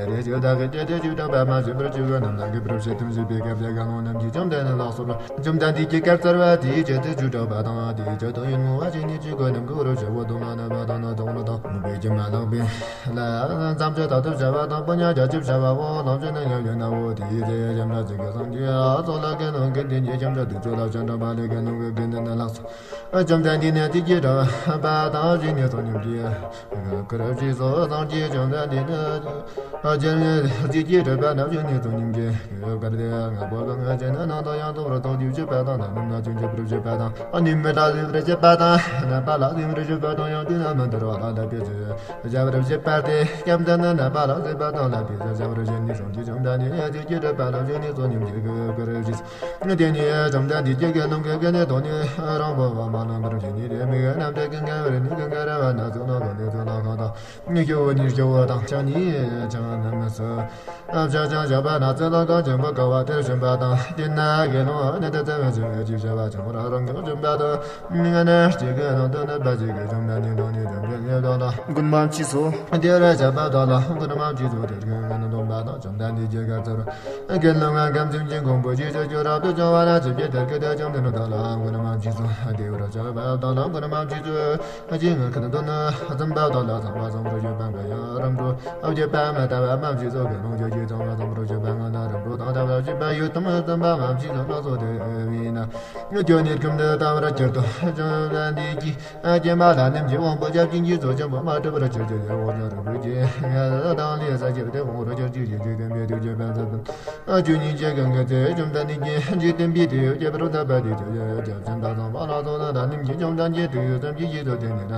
རེ་ཞིག་བདག་གི་སྐད་དུ་ཆོས་དྲངས་པ་མ་བྱས་པར་ཆོས་གོས་རྣམས་ལ་གུས་པར་བྱེད་དུ་བཞུགས་པའི་སྐབས་དེ་དགེ་སློང་རྣམས་ཀྱིས་བཅོམ་ལྡན་འདས་ལ་གསོལ་བ། བཅོམ་ལྡན་འདས་ཀྱིས་བཀའ་སྩལ་པ། དེའི་ཆེད་དུ་ཆོས་དྲངས་པ་དང་དེའི་ཆེད་དུ་ཡིད་མོ་བ་ཞིག་ནི་ཆོས་གོས་རྣམས་གུ་རུ་ཆེ་བོ་དུ་མ་ན་མ་དང་ན་དང་ལ་དང་མུ་པའི་ཀྱི་མ་ལག་པའི་ལ་མཚམས་སྤྱོད་ད་དུ་བྱ་བ་དང་པུ་ཉ་རྒྱ་ཆེར་བྱ་བའོ། ལམ་སྤྱོད་ནི་ཡང་ཡོད་ནའོ། དེའི་ཚེ་ཡ་ཞབས་ལ་ཚིག་གི་སངས་རྒྱས་ཚོགས་ལ་དགེ་སློང་གི་དེ་ཉིད་ཞབས་ལ་དུས་ཚོད་ལ་བྱ་འདྲ་མ་ལས་དགེ་སློང་གི་དགེ་འདུན་ནི་ལགས་སོ། བཅོམ་ལྡན་འདས་ནི་ཚིག་གིས་དྲངས་པ་དང་བཞིན་ནི་ཚོགས་ཉིད་ཀྱི་གུ་རུ་རྗེས་སུ་སངས་རྒྱས་བཅོམ་ལྡན་འདས་ནི། རྗེ་ནི་རྗེ་སྐྱེས་གྲུབ་པ་ན་བཞིན་ནི་ཚོགས་ཉིད་ཀྱི་གུ་རུ་དེ་ང་བོ་གང་ང་ཅན་ནི་ནང་དུ་ཡང་དུ་བར་ཐོག་རྒྱུ་བྱེད་པ་དང་ནམ་ན་ཅུང་བྱེད་པར་བྱེད་པ་དང་ཨ་ནི་མི་ལ་ཟིན་པར་བྱེད་པ་དང་ནད་པ་ལ་ཟིན་པར་བྱེད་པ་དང་ཡང་དུས་ན་མི་འདོར་བ་ལ་ལ་པའི་ཚེ་བྱ་བར་བྱེད་པ་སྟེ། སྐྱབས་འདི་ནི་ནད་པ་ལ་ཟིན་པ་དང་ལ་པའི་ཚེ་བྱ་བར་བྱེད་ནི་སངས་རྒྱས་བཅོམ་ལྡན་འདས་རྗེ་སྐྱེས་གྲུབ་པ་ན་བཞིན་ནི་ཚོགས་ཉིད་ཀྱི་གུ་རུ་རྗེས། དེ་ནས་བཅོམ་ལྡན་འདས་ཀྱིས་དགེ་སློང་གི་དགེ་འདུན་དོན་ནི་རང་པོ་བ་མ་ལང་པར་བྱས་ནས་དེ་མི་གི་རྣམ་ཐར་གྱི་ངལ་བར་ནི་གི་ངལ་ར་བ་ན་ཚོགས་ལ་གང་ནས་ཚོགས་ལ་གང་དང་། སྐྱོ་བོ་ནི་སྐྱོ་བོ་དང་ཆང་ནི་ཆང་རྣམས་སུ། བྱ་ཆང་བཞག་པ་ན་ཚོགས་ལ་གང་ཆེན་པོ་དཀའ་བ་དེར་ཞོན་པ་དང་དེ་ན་དགེ་སློང་ནི་དེ་ཚེ་བས་ཆེ་བའི་ཅིག་བྱ་བ་ཆང་ར་རང་གི་ཞོན་པ་དང་ང་ནི་གཅིག་གི་ནང་དུ་ནི་པ་ཅིག་གི་བཅོམ་ལྡན་འདས་དང་ནི་བཅོམ་ལྡན་འདས་དང་ན་མགོན་མ་མཆིས་སོ། དེ་ར་བྱ་བ་དག་ལ་མགོན་མ་མཆིས་སོ། དེར་གི་ང་ནི་འདོམས་པ་དང་བཅོམ་ལྡན་འདས་ཀྱིས་ག་ཚར་དགེ་སློང་ང་གམ་ཚིམ་གྱི་མགོན་པོ་ཞེས་བྱ་རྒྱུ་རབ་ཏུ་བྱུང་བ་ན་ཅི་བྱེད་དེར་གི་དེ་ཅང་དེ་ནི་བདག་ལ་མགོན་མ་མཆིས་སོ། དེ་བར་བྱ་བ་དག་ལ་མགོན་མ་མཆིས་སོ། ཨ་ཅེ་ང་ཁ་ན་དོ་ན་ཙམ་པ་དག་ལ་ཚངས་པ་ཚངས་པར་སྤྱོད་པ་འགའ་ཡང་རབ་འགྲོ་ཨ་བརྒྱད་པ་མ་ལྟ་བ་མ་མཆིས་སོ། དགེ་སློང་ཆོས་ཀྱི་ཚངས་པ་ཚངས་པར་སྤྱོད་པ་ང་ན་རབ་འགྲོ་དང་ལྟ་བ་བྱེད་པ་ཡོད་དམ་ཙམ་པ་མ་མཆིས་སོ། ལགས་སོ། དེ་བས་ན་ཁྱོད་ནི་ཁམས་འདི་ལྟ་བར་གྱུར་ཏོ། བཅོམ་ལྡན་འདས་ཀྱིས་ཨ་ཀྱེ་མ་ལ་ནིམ་གྱི་དབང་པོ་སྐྱབས་སྦྱིན་གྱི་ཚོགས་ཆེན་པོ་མ་གྲུབ་པར་གྱུར་ཅིག་ཡ་འོ་ན་རུ་བུ་ཀྱེ་ང་ལ་དང་ལས་ས་ཀྱེ་དེ་དབང་རུ་གྱུར་ཅིག་ཡེ་ཅིག་དེ་མེད་དུ་གྱུར་པ་ཟབ་ཏུ། ཨ་ཅུ་ཉིད་ཀྱི་གང་གི་ཚེ་བཅོམ་ལྡན་འདས་ཀྱིས་འཇིག་རྟེན་པའི་དུས་སྐྱེ་བར་བསླབ་པ་དེ་ཚོ་ཡ་སྐྱབས་ཆེན་དང་ཚངས་པ་ལ་སོགས་ན་ད་ནིམ་གྱི་བཅོམ་ལྡན་འདས་དུས་ཙམ་གྱི་ཡིད་དུ་དེ་ནི་ད་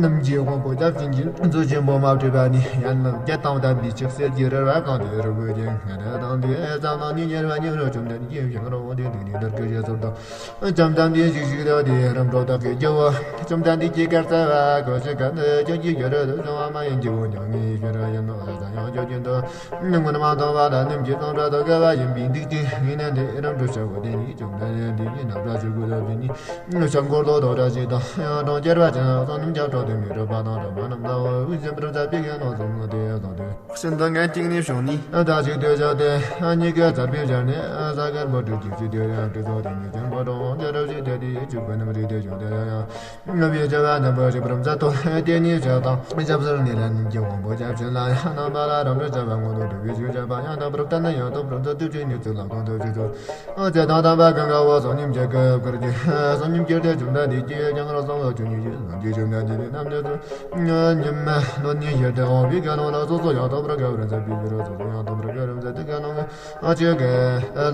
ནིམ་གྱི་དབང་པོ་སྐྱབས་སྦྱིན་གྱི་ཚོགས་ཆེན་པོ་མ་གྲུབ་པ་ནི་ཡན་ལག་བརྒྱད་དང་ལྡན་པའི་ཆིག་སེར་གྱི་རལ་བ་གང་དེ་རུ་བུ་ཀྱེ་ང་ར་དང་དེ་ཙམ་ལ་ནི་ཉེར་བ་ཉེར་རུ་བཅོམ་ལྡན་འདས་ཀྱིས་ཡང་རུང་དེ་དུས་ནི་དར་གི་ཞེས་སོར་དང་། བཅོམ་ལྡན་འདས་ཤིག་ཤིག་ཏུ་དེ་རིམ་གྲོ་བདག་གི་སྐྱེ་བོ། བཅོམ་ལྡན་འདས་ཀྱིས་བཀའ་སྩལ་པ། ཀོ་ཤི་ཀ་ནི་ཁྱོད་ཀྱི་རྒྱུད་རུ་བྱུང་བ་མ་ཡིན་གྱི་འོ་ཉོ་ངེས་ཤེས་ར་ཡིན་ནོ། ལ་ཡང་ཁྱོད་ཀྱི་འདུ་མངོན་མ་མཐོང་བ་ལ་ནིམ་གྱི་གསུང་སྒྲོག་ཏུ་དགའ་བ་ཡིན་པའི་འདུག་ཅིང་ངེས་ནས་འདི་རིམ་གྲོ་བྱ་བོ་དེ་ཉིད་བཅོམ་ལྡན་འདས་ཀྱི་རྣམ་པར་ཞུ་དགོས་ལ་བི་ནི་ཤང་འཁོར་ལོ་དོ་ར་ཞིག་དང་ཡང་གྲོང་ཁྱེར་བ་ཅན་སོ་ནིམ་རྒྱབ་གྲོགས་དེ་མི་གྲོགས་པ་དང་གྲོགས་པ་རྣམས་ལ་འོ་བཞིན་པར་མཛད་པའི་ཡན་ལག་གསུམ་ལ་དེ་ཡང་དང་དེ། ཤིན་ཏུ་ངན་གཅིག་ནི་བྱུང་ནི། ད་ཅིག་ཏུ་བཞག་སྟེ། གཉིས་ཀའི་རྩར་པའི་ཞལ་ནས་ས་དཀར་པོ་སྤྲུལ་གྱི་ཕྱི་དེ་ཡང་སྤྲུལ་ཚོགས་དེ་ཉིད་ཀྱང་པོ་གྲོང་ཁྱེར་རབ་ཞིག་དེ་དེའི་ཆུ་བོ་རྣམས་རིགས་དེ་བྱུང་དེ་ཡང་ཡང་། ངུ་བའི་བྱ་བ་རྣམ་པར་རིག་པར་མཛད་དོ། དེ་ནི་ཞག་དང་ཞབས་སོར་ནི་ལ་ནིམ་གྱི་དབང་པོ་སྐྱབས་ཆེན་ལ་ཡང་རྣམ་པ་ལ་རབ་འབྲིང་བྱ་བ་མངོན་དུ་འགྲོ་བའི་ཞུ་བྱ་བ་ཡང་དག་པར་བསྟན་ན་ཡང་དག་པར་མཛད་དུ་བཅུག་ནས་ཚུལ་ལ་གང་དུ་བཅུག་ཏུ། ཚེ་དང་ལྡན་པ་གང་ག་བོ་སོ་ནིམ་གྱི་སྐབས་ཀར་གྱི་སོ་ནིམ་གྱི་དེ་བཅོམ་ལྡན་འདས་ཀྱིས་ཀྱང་རང་སོང་བ་ཆུ་ཉིད་ཀྱི་ནམ་གྱི་བཅོམ་ལྡན་འདས་རྣམས་ནི། ཉི་མ་ལོ་ནི་ཡར་དུ་འོང་བའི་དགེ་སློང་ལ་སོ་སོ་ཡང་དག་པར་དགའ་བར་མཛད་པའི་ཕྱིར་རོ། སོ་སོ་ཡང་དག་པར་དགའ་བར་མཛད་དེ་དགེ་སློང་གི་ཨ་ཅེ་གི་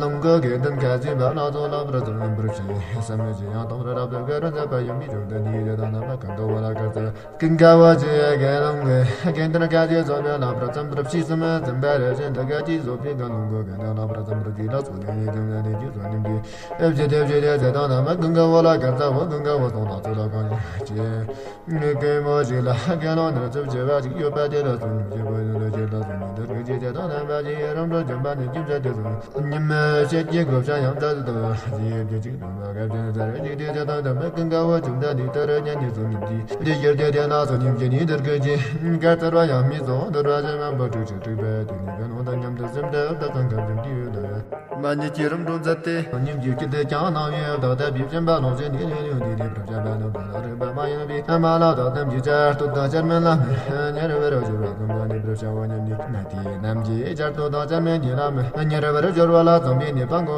ལུང་གི་དགེ་འདུན་ཁ་ཟིན་པ་ལ་སོགས་ལ་བར་དུ་རིམ་པར་བྱས་བསམ་མེད་ཀྱི་ཡང་དག་པར་རབ་ཏུ་དགའ་བར་མཛད་པ་ཡིན་པའི་བཅོམ་ལྡན་ ཡིད་དང་རྣམ་པ་གང་ག་བ་ལ་གར་ཚར། ཀུན་དགའ་བོ་ཆེ་དགེ་སློང་གི་དགེ་འདུན་ག་ཅི་བཟོ་བའི་ལག་པར་བརྩམས་པར་ཕྱིས་སུ་མི་འཛིན་པར་བཞིན་དུ་ག་ཅི་བཟོ་བའི་དགེ་སློང་གི་དགེ་འདུན་ལག་པར་བརྩམས་པར་གྱི་ལ་སོགས་ནས་ཉིད་ཀྱང་ལ་ནས་ཀྱི་བཟོ་ནིམ་གྱི་ཨེ་བྱེད་དེ་བྱེད་དེ་ཟེར་དང་ན་མ་ཀུན་དགའ་བོ་ལ་གར་ཚར་བོ་ཀུན་དགའ་བོ་སོང་ལག་ཚོ་ལ་གང་ཞིག་ཅེས། ངས་གོས་མོ་ཞིག་ལ་དགེ་སློང་ནར་ཚབས་ཆེ་བ་ཞིག་ཡོད་པ་དེ་ལ་བསོད་སྙོམས་བྱེད་པའི་ནུས་ལ་ཁྱེད་ལ་བསོད་སྙོམས་དར་གྱི་ཆེད་དེ་དང་རྣམ་པ་ཞིག་རང་གྲོལ་འབྱོན་པ་ནི་ཁྱིམ་བྱ་དེ་སོང་ཉི་མ་ཤེད་ཀྱི་བགོ་བཤའ་ཡང་བྱ་དུ་དང་ཞིག་ཡོད་ཀྱི་ཅིག་དང་བ་ག་བྱ་ཟ་རེ་ཅིག་དེ་ཆ་དང་དམ་པའི་ཀུན་དགའ་བོ་བཅོམ་ལྡན་འདས་ལྟར་ཉན་ནས་བསོད་སྙོམས་ཀྱིས་དེ་ཡོད་དེ་དེ་ལ་བསོད་སྙོམས་ཀྱི་ནུས་དར་གྱི་ཆེད་ག་ཚར་བ་ཡང་མི་བཟང་དོར་བ་ཞེས་མ་འབོད་དྲུག་ཅུ་དྲུག་པའི་དུས་ནི་དགེ་སློང་དང་མཉམ་དུ་སེམས་འདྲ་བདག་གང་ག་བྱུང་གི་ཡོད་ལ། མ་ཉིད་ཀྱི་རིམ་གྲོ་མཛད་དེ། སྙིང་རྗེ་སྐྱིད་དེ་ཀྱང་སྣང་བའི་བདག་ལྟ་བུའི་སེམས་པ་ལོངས་སྤྱོད་ནི་ལས་ལུས་འདི་ནི་བྲམ་ཤ་པ་རྣམས་དང་ལ་རིག་པ་མ་ཡིན་པའི་ཨ་མ་ལ་བདག་ཐམས་ཅད་ཅར་ཏུ་དང་ཅར་མིན་ལ་མི་ཉེ་རུ་བེ་རུ་གྱུར་པ་ཙམ་པ་ནི་བྲམ་ཤ་བོ་ཉམས་ནི་ན་དེ་རྣམས་ཀྱིས་ཅར་ཏུ་དང་ཅར་མིན་གྱི་ལ་མི་ཉེ་རུ་བེ་རུ་གྱུར་པ་ལ་ཙམ་པའི་ནི་པང་གོ་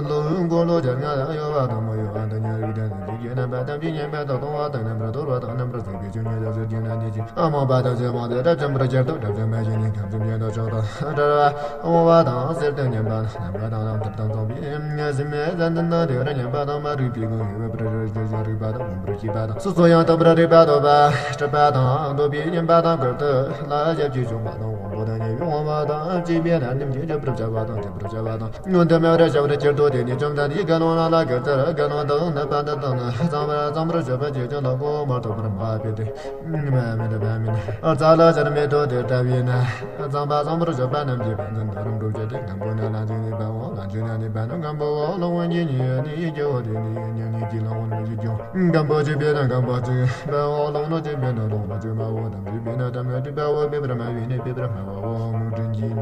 ལོ་མགོ་ལོ་ཅར་ང་ཡོ་བ་དང་མོ་ཡོ་བ་དང་ཉེ་རུ་དང་ཟིག་གི་རྣམ་པ་ཐམས་ཅད་ཉེས་པ་དང་གཏོང་བ་དང་རྣམ་པར་དོར་བ་དང་རྣམ་པར་གཟིགས་པའི་ཆོས་ཉིད་ལ་ཟེར་གྱི་ན་ནི་ཅི་ཨ་མོ་པ་དང་ཆོས་མང་དེ་རབ་འབྱམས་པར་ཁྱེར་དུ་རབ་འབྱམས་མ་ཞིག་ནི་ཁམས་ཙམ་ཡོད་དོ་ཅོག་དང་འདྲ་བ། ཨོ་བ་དང་གསེར་དང་མཉམ་པ་རྣམ་པ་དང་ལམ་མཐར་དང་མཚུངས་པའི་སེམས་མེད་ཟན་དུ་ན་དེ་ར་མཉམ་པ་དང་མ་རིག་པའི་ངོ་བོས་པར་རིག་པ་དང་མངོན་པར་ཤེས་པ་དང་སོ་སོ་ཡང་དག་པར་རིག་པ་ཐོབ་པ་སྲིད་པ་དང་ལྡོག་པའི་མཉམ་པ་དང་ཁུར་དུ་ལ་ཞབས་ཀྱིས་བྱུང་བ་དང་དབང་པོ་དང་ཉེ་བའི་དབང་པོ་དང་བཅས་པའི་ལ་རྣམས་ཀྱིས་སྐྱོབ་པར་བྱ་བ་དང་སྐྱོབ་པར་བྱ་བ་དང་མངོན་དུ་མེད་པར་བྱ་བར་གྱུར་ཏོ། དེ་ནི་བཅོམ་ལྡན་འདས་དགེ་སློང་རྣམས་ལ་གར་ཚར་དགེ་སློང་དག་ནི་པ་འདི་དག་ནི་གཙང་བར་གཙང་བར་བྱེད་པ་ཅེས་ཀྱང་ལ་གོ་མ་ཐོབ་པར་མ་ཕེ་སྟེ། མི་འདྲ་བ་མིན། རྩ་ལ་ཆར་མེད་དོ་དེ་ལྟ་བས་ན། གཙང་པ་གཙང་པར་བྱེད་པ་རྣམས་ཀྱི་ཕན་ཚུན་དུ་རིམ་གྲོ་བྱེད་དེ་སྐམ་པོ་ནི་ལ་འཇུག་ནི་པའོ་ལ་འཇུག་ན་ནི་པ་ནི་སྐམ་པོའོ་ལོང་བ་ཉིད་ཉིད་ནི་ཡི་གེ་འོ་དེ་ནི་ཉིད་ཉིད་ཀྱི་ལོང་བ་ནི་ཡི་གེ་སྐམ་པོ་ཅི་པས་ན་སྐམ་པོ་ཅི་པའོ་ལོང་ནོ་ཅི་པས་ན་ལོང་བ་ཅི་པའོ་དམ་ཅི་པས་ན་དམ་ནོ་ཅི་པའོ་པེ་པར་མ་བས་ནི་པེ་པར་མ་བའོ་མུ་དྲིན་གྱིས་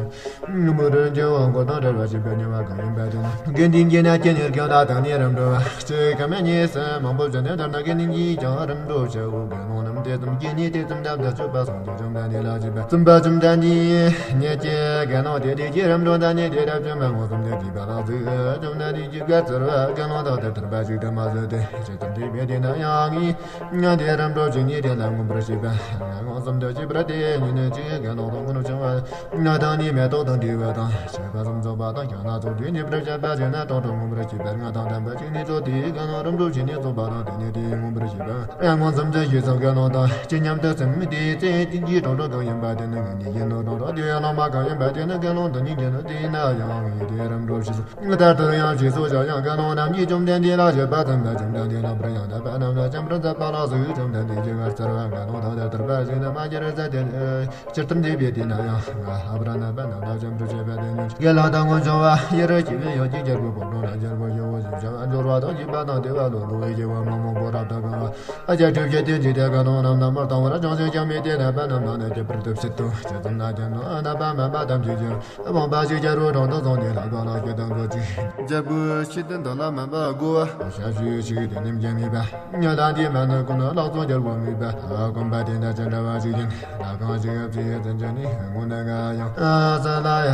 ནི། མུ་རུ་འགྱུར་བ་མགོ་དང་བྲལ་བ་ཞིག་པའི་ཉེ་བ་གང་ཡིན་པ་དེ་ནི། དགེ་འདུན་གྱི་ནི་སྐྱེ་གཉེར་ཀྱང་ལ་དང་ནི་རིམ་གྲོ་བ་ཅེས་ཀ་མ་ཉེས་སུ་མང་པོ་བྱོན་ཏེ་ལྟར་ན་དགེ་འདུན་གྱིས་ཀྱང་རིམ་གྲོ་བྱའོ། དགེ་སློང་རྣམས་དེ་ཙམ་གྱིས་ནི་དེ་ཙམ་དམ་དུ་ཆུད་པ་སོང་སྟེ་བཅོམ་ལྡན་འདས་ལ་བྱེད་པ་བཙུན་པ་བཅོམ་ལྡན་འདས་ཉེ་སྐྱེས་དགེ་སློང་དེ་དེ་ཀྱི་རིམ་གྲོ་དང་ནི་དེ་རབ་བྱུང་མ་ངོ་སུམ་དེ་བྱིས་པ་ལ་གཟིགས། བཅོམ་ལྡན་འདས་ཀྱིས་བཀའ་སྩལ་པ། དགེ་སློང་དག་དེ་ལྟར་འབའ་ཞིག་ཏུ་མ་བཟོད་དེ་ཇི་ཙམ་དེ་བས་དེ་ན་ཡང་ངས། ང་དེ་རིམ་གྲོ་བྱེད་ནི་དེ་ལ་མངོན་པར་ཤེས་པ། ང་མངོན་སུམ་དུ་བྱེད་པར་དེ་ཉིད་ནི་ཅི་དགེ་སློང་དང་ཀུན་སློང་བྱུང་བ། ང་དང་ནི་མེ་ཏོག་དང་འདྲ་བ་དང་བྱེད་པ་གསུམ་རྫོགས་པ་དང་ཀྱང་སྣ་ཚོགས་དུས་ཉེ་བར་བྱེད་པ་བྱས་ན་དོན་དུ་མངོན་པར་ཤེས་པར་ང་དང་ལྡན་པ་གཅིག་ནི་ཚོགས་དེ་དགེ་སློང་རིམ་གྲོ་བྱེད་ནི་རྫོགས་པ་དང་དེ་ནི་དེ་མངོན་པར་ཤེས་པ། ང་མངོན་སུམ་དུ་ཤེས་སོ། དགེ་སློང་དང་ཅི་མཉམ་དུ་སེམས་དེའི་ཚེ་དེ་གྱི་གྲོགས་གྲོགས་གང་ཡིན་པ་དེ་ནི་ང་ཉིད་ཡིན་ནོ། གྲོགས་གྲོགས་དེ་ཡང་བླ་མ་གང་ཡིན་པ་དེ་ནི་དགེ་སློང་དང་ཉིད་ཡིན་ནོ། དེས་ན་ཡང་ངས་དེ་རིམ་གྲོ་བྱེད་སོ། ད་ལྟར་ཡང་རྗེས་སུ་བྱ་ཡང་དགེ་སློང་རྣམས་ཀྱིས་བཅོམ་ལྡན་འདས་ལ་བྱེད་པ་ཙམ་པ་བཅོམ་ལྡན་འདས་ལ་བར་ཡང་དག་པ་རྣམས་ལ་བྱམས་པར་མཛད་པ་ལ་གཟིགས། བཅོམ་ལྡན་འདས་ཀྱིས་བཀའ་སྩལ་པ། དགེ་སློང་དག་དེ་ལྟར་པ་ཞིག་ནི་མ་གྱུར་ཟེར་ཏེ། ཇི་ལྟར་འདས་པའི་དེ་ན་ཡང་ང་ལྷག་པར་རྣམ་པ་རྣམས་ལ་བྱམས་པར་བྱེད་པ་དེ་ཉིད་དགེ་སློང་དག་སྔོན་བྱུང་བ་ཡི་ར་ཞི་བའི་ཡོན་གྱི་རྒྱལ་པོ་པོ་ཀྲུང་ལ་རྒྱལ་པོ་ཞི་བོ་ཞེས་བྱ་བ་འབྱོར་བ་དང་བརྒྱུད་པ་དང་བདེ་བ་ལོ་ལོ་ཡི་སྐྱེ་བ་མང་མང་པོ་རབ་ཏུ་གང་བ། ཨ་ཅག་གྲུབ་ཀྱི་དོན་གྱི་དེ་ག་ནང་རྣམས་རྣམ་པར་དང་བར་ཅུང་ཟད་ཀྱང་མེད་དེ་རྣམ་པ་རྣམས་ནང་ནས་ཁྱད་པར་དུ་ཕྱེད་དོ། ཇི་ཙམ་ན་ཀྱང་ནོ་རྣམ་པ་མེད་པ་ཐམས་ཅད་ཀྱང་དབང་པ་ཞིག་རྒྱལ་པོ་གྲོང་དུ་སོང་ནས་ལྷག་པ་ལ་སྐྱེ་དང་འགོ་ཅིག་རྒྱལ་པོའི་ཆེད་དུ་འདི་ལ་མེད་པ་དགོས་པ་ཞབས་ཞུ་ཞིག་དེ་ནེམ་རྒྱལ་མེད་པ། ཉ་དང་དེ་མ་ནི་ཀུན་ལག་སོགས་རྒྱལ་པོ་མེད་པ། གོམ་པ་དེ་འདྲ་ཅི་འདྲ་བ་ཞིག་ཡིན། ལ་གང་ཞིག་ཡབ་ཅི་ཡོད་ཙམ་ཅི་ནི་སྔོན་ནས་ང་ཡང་ས་ལ་ཡ་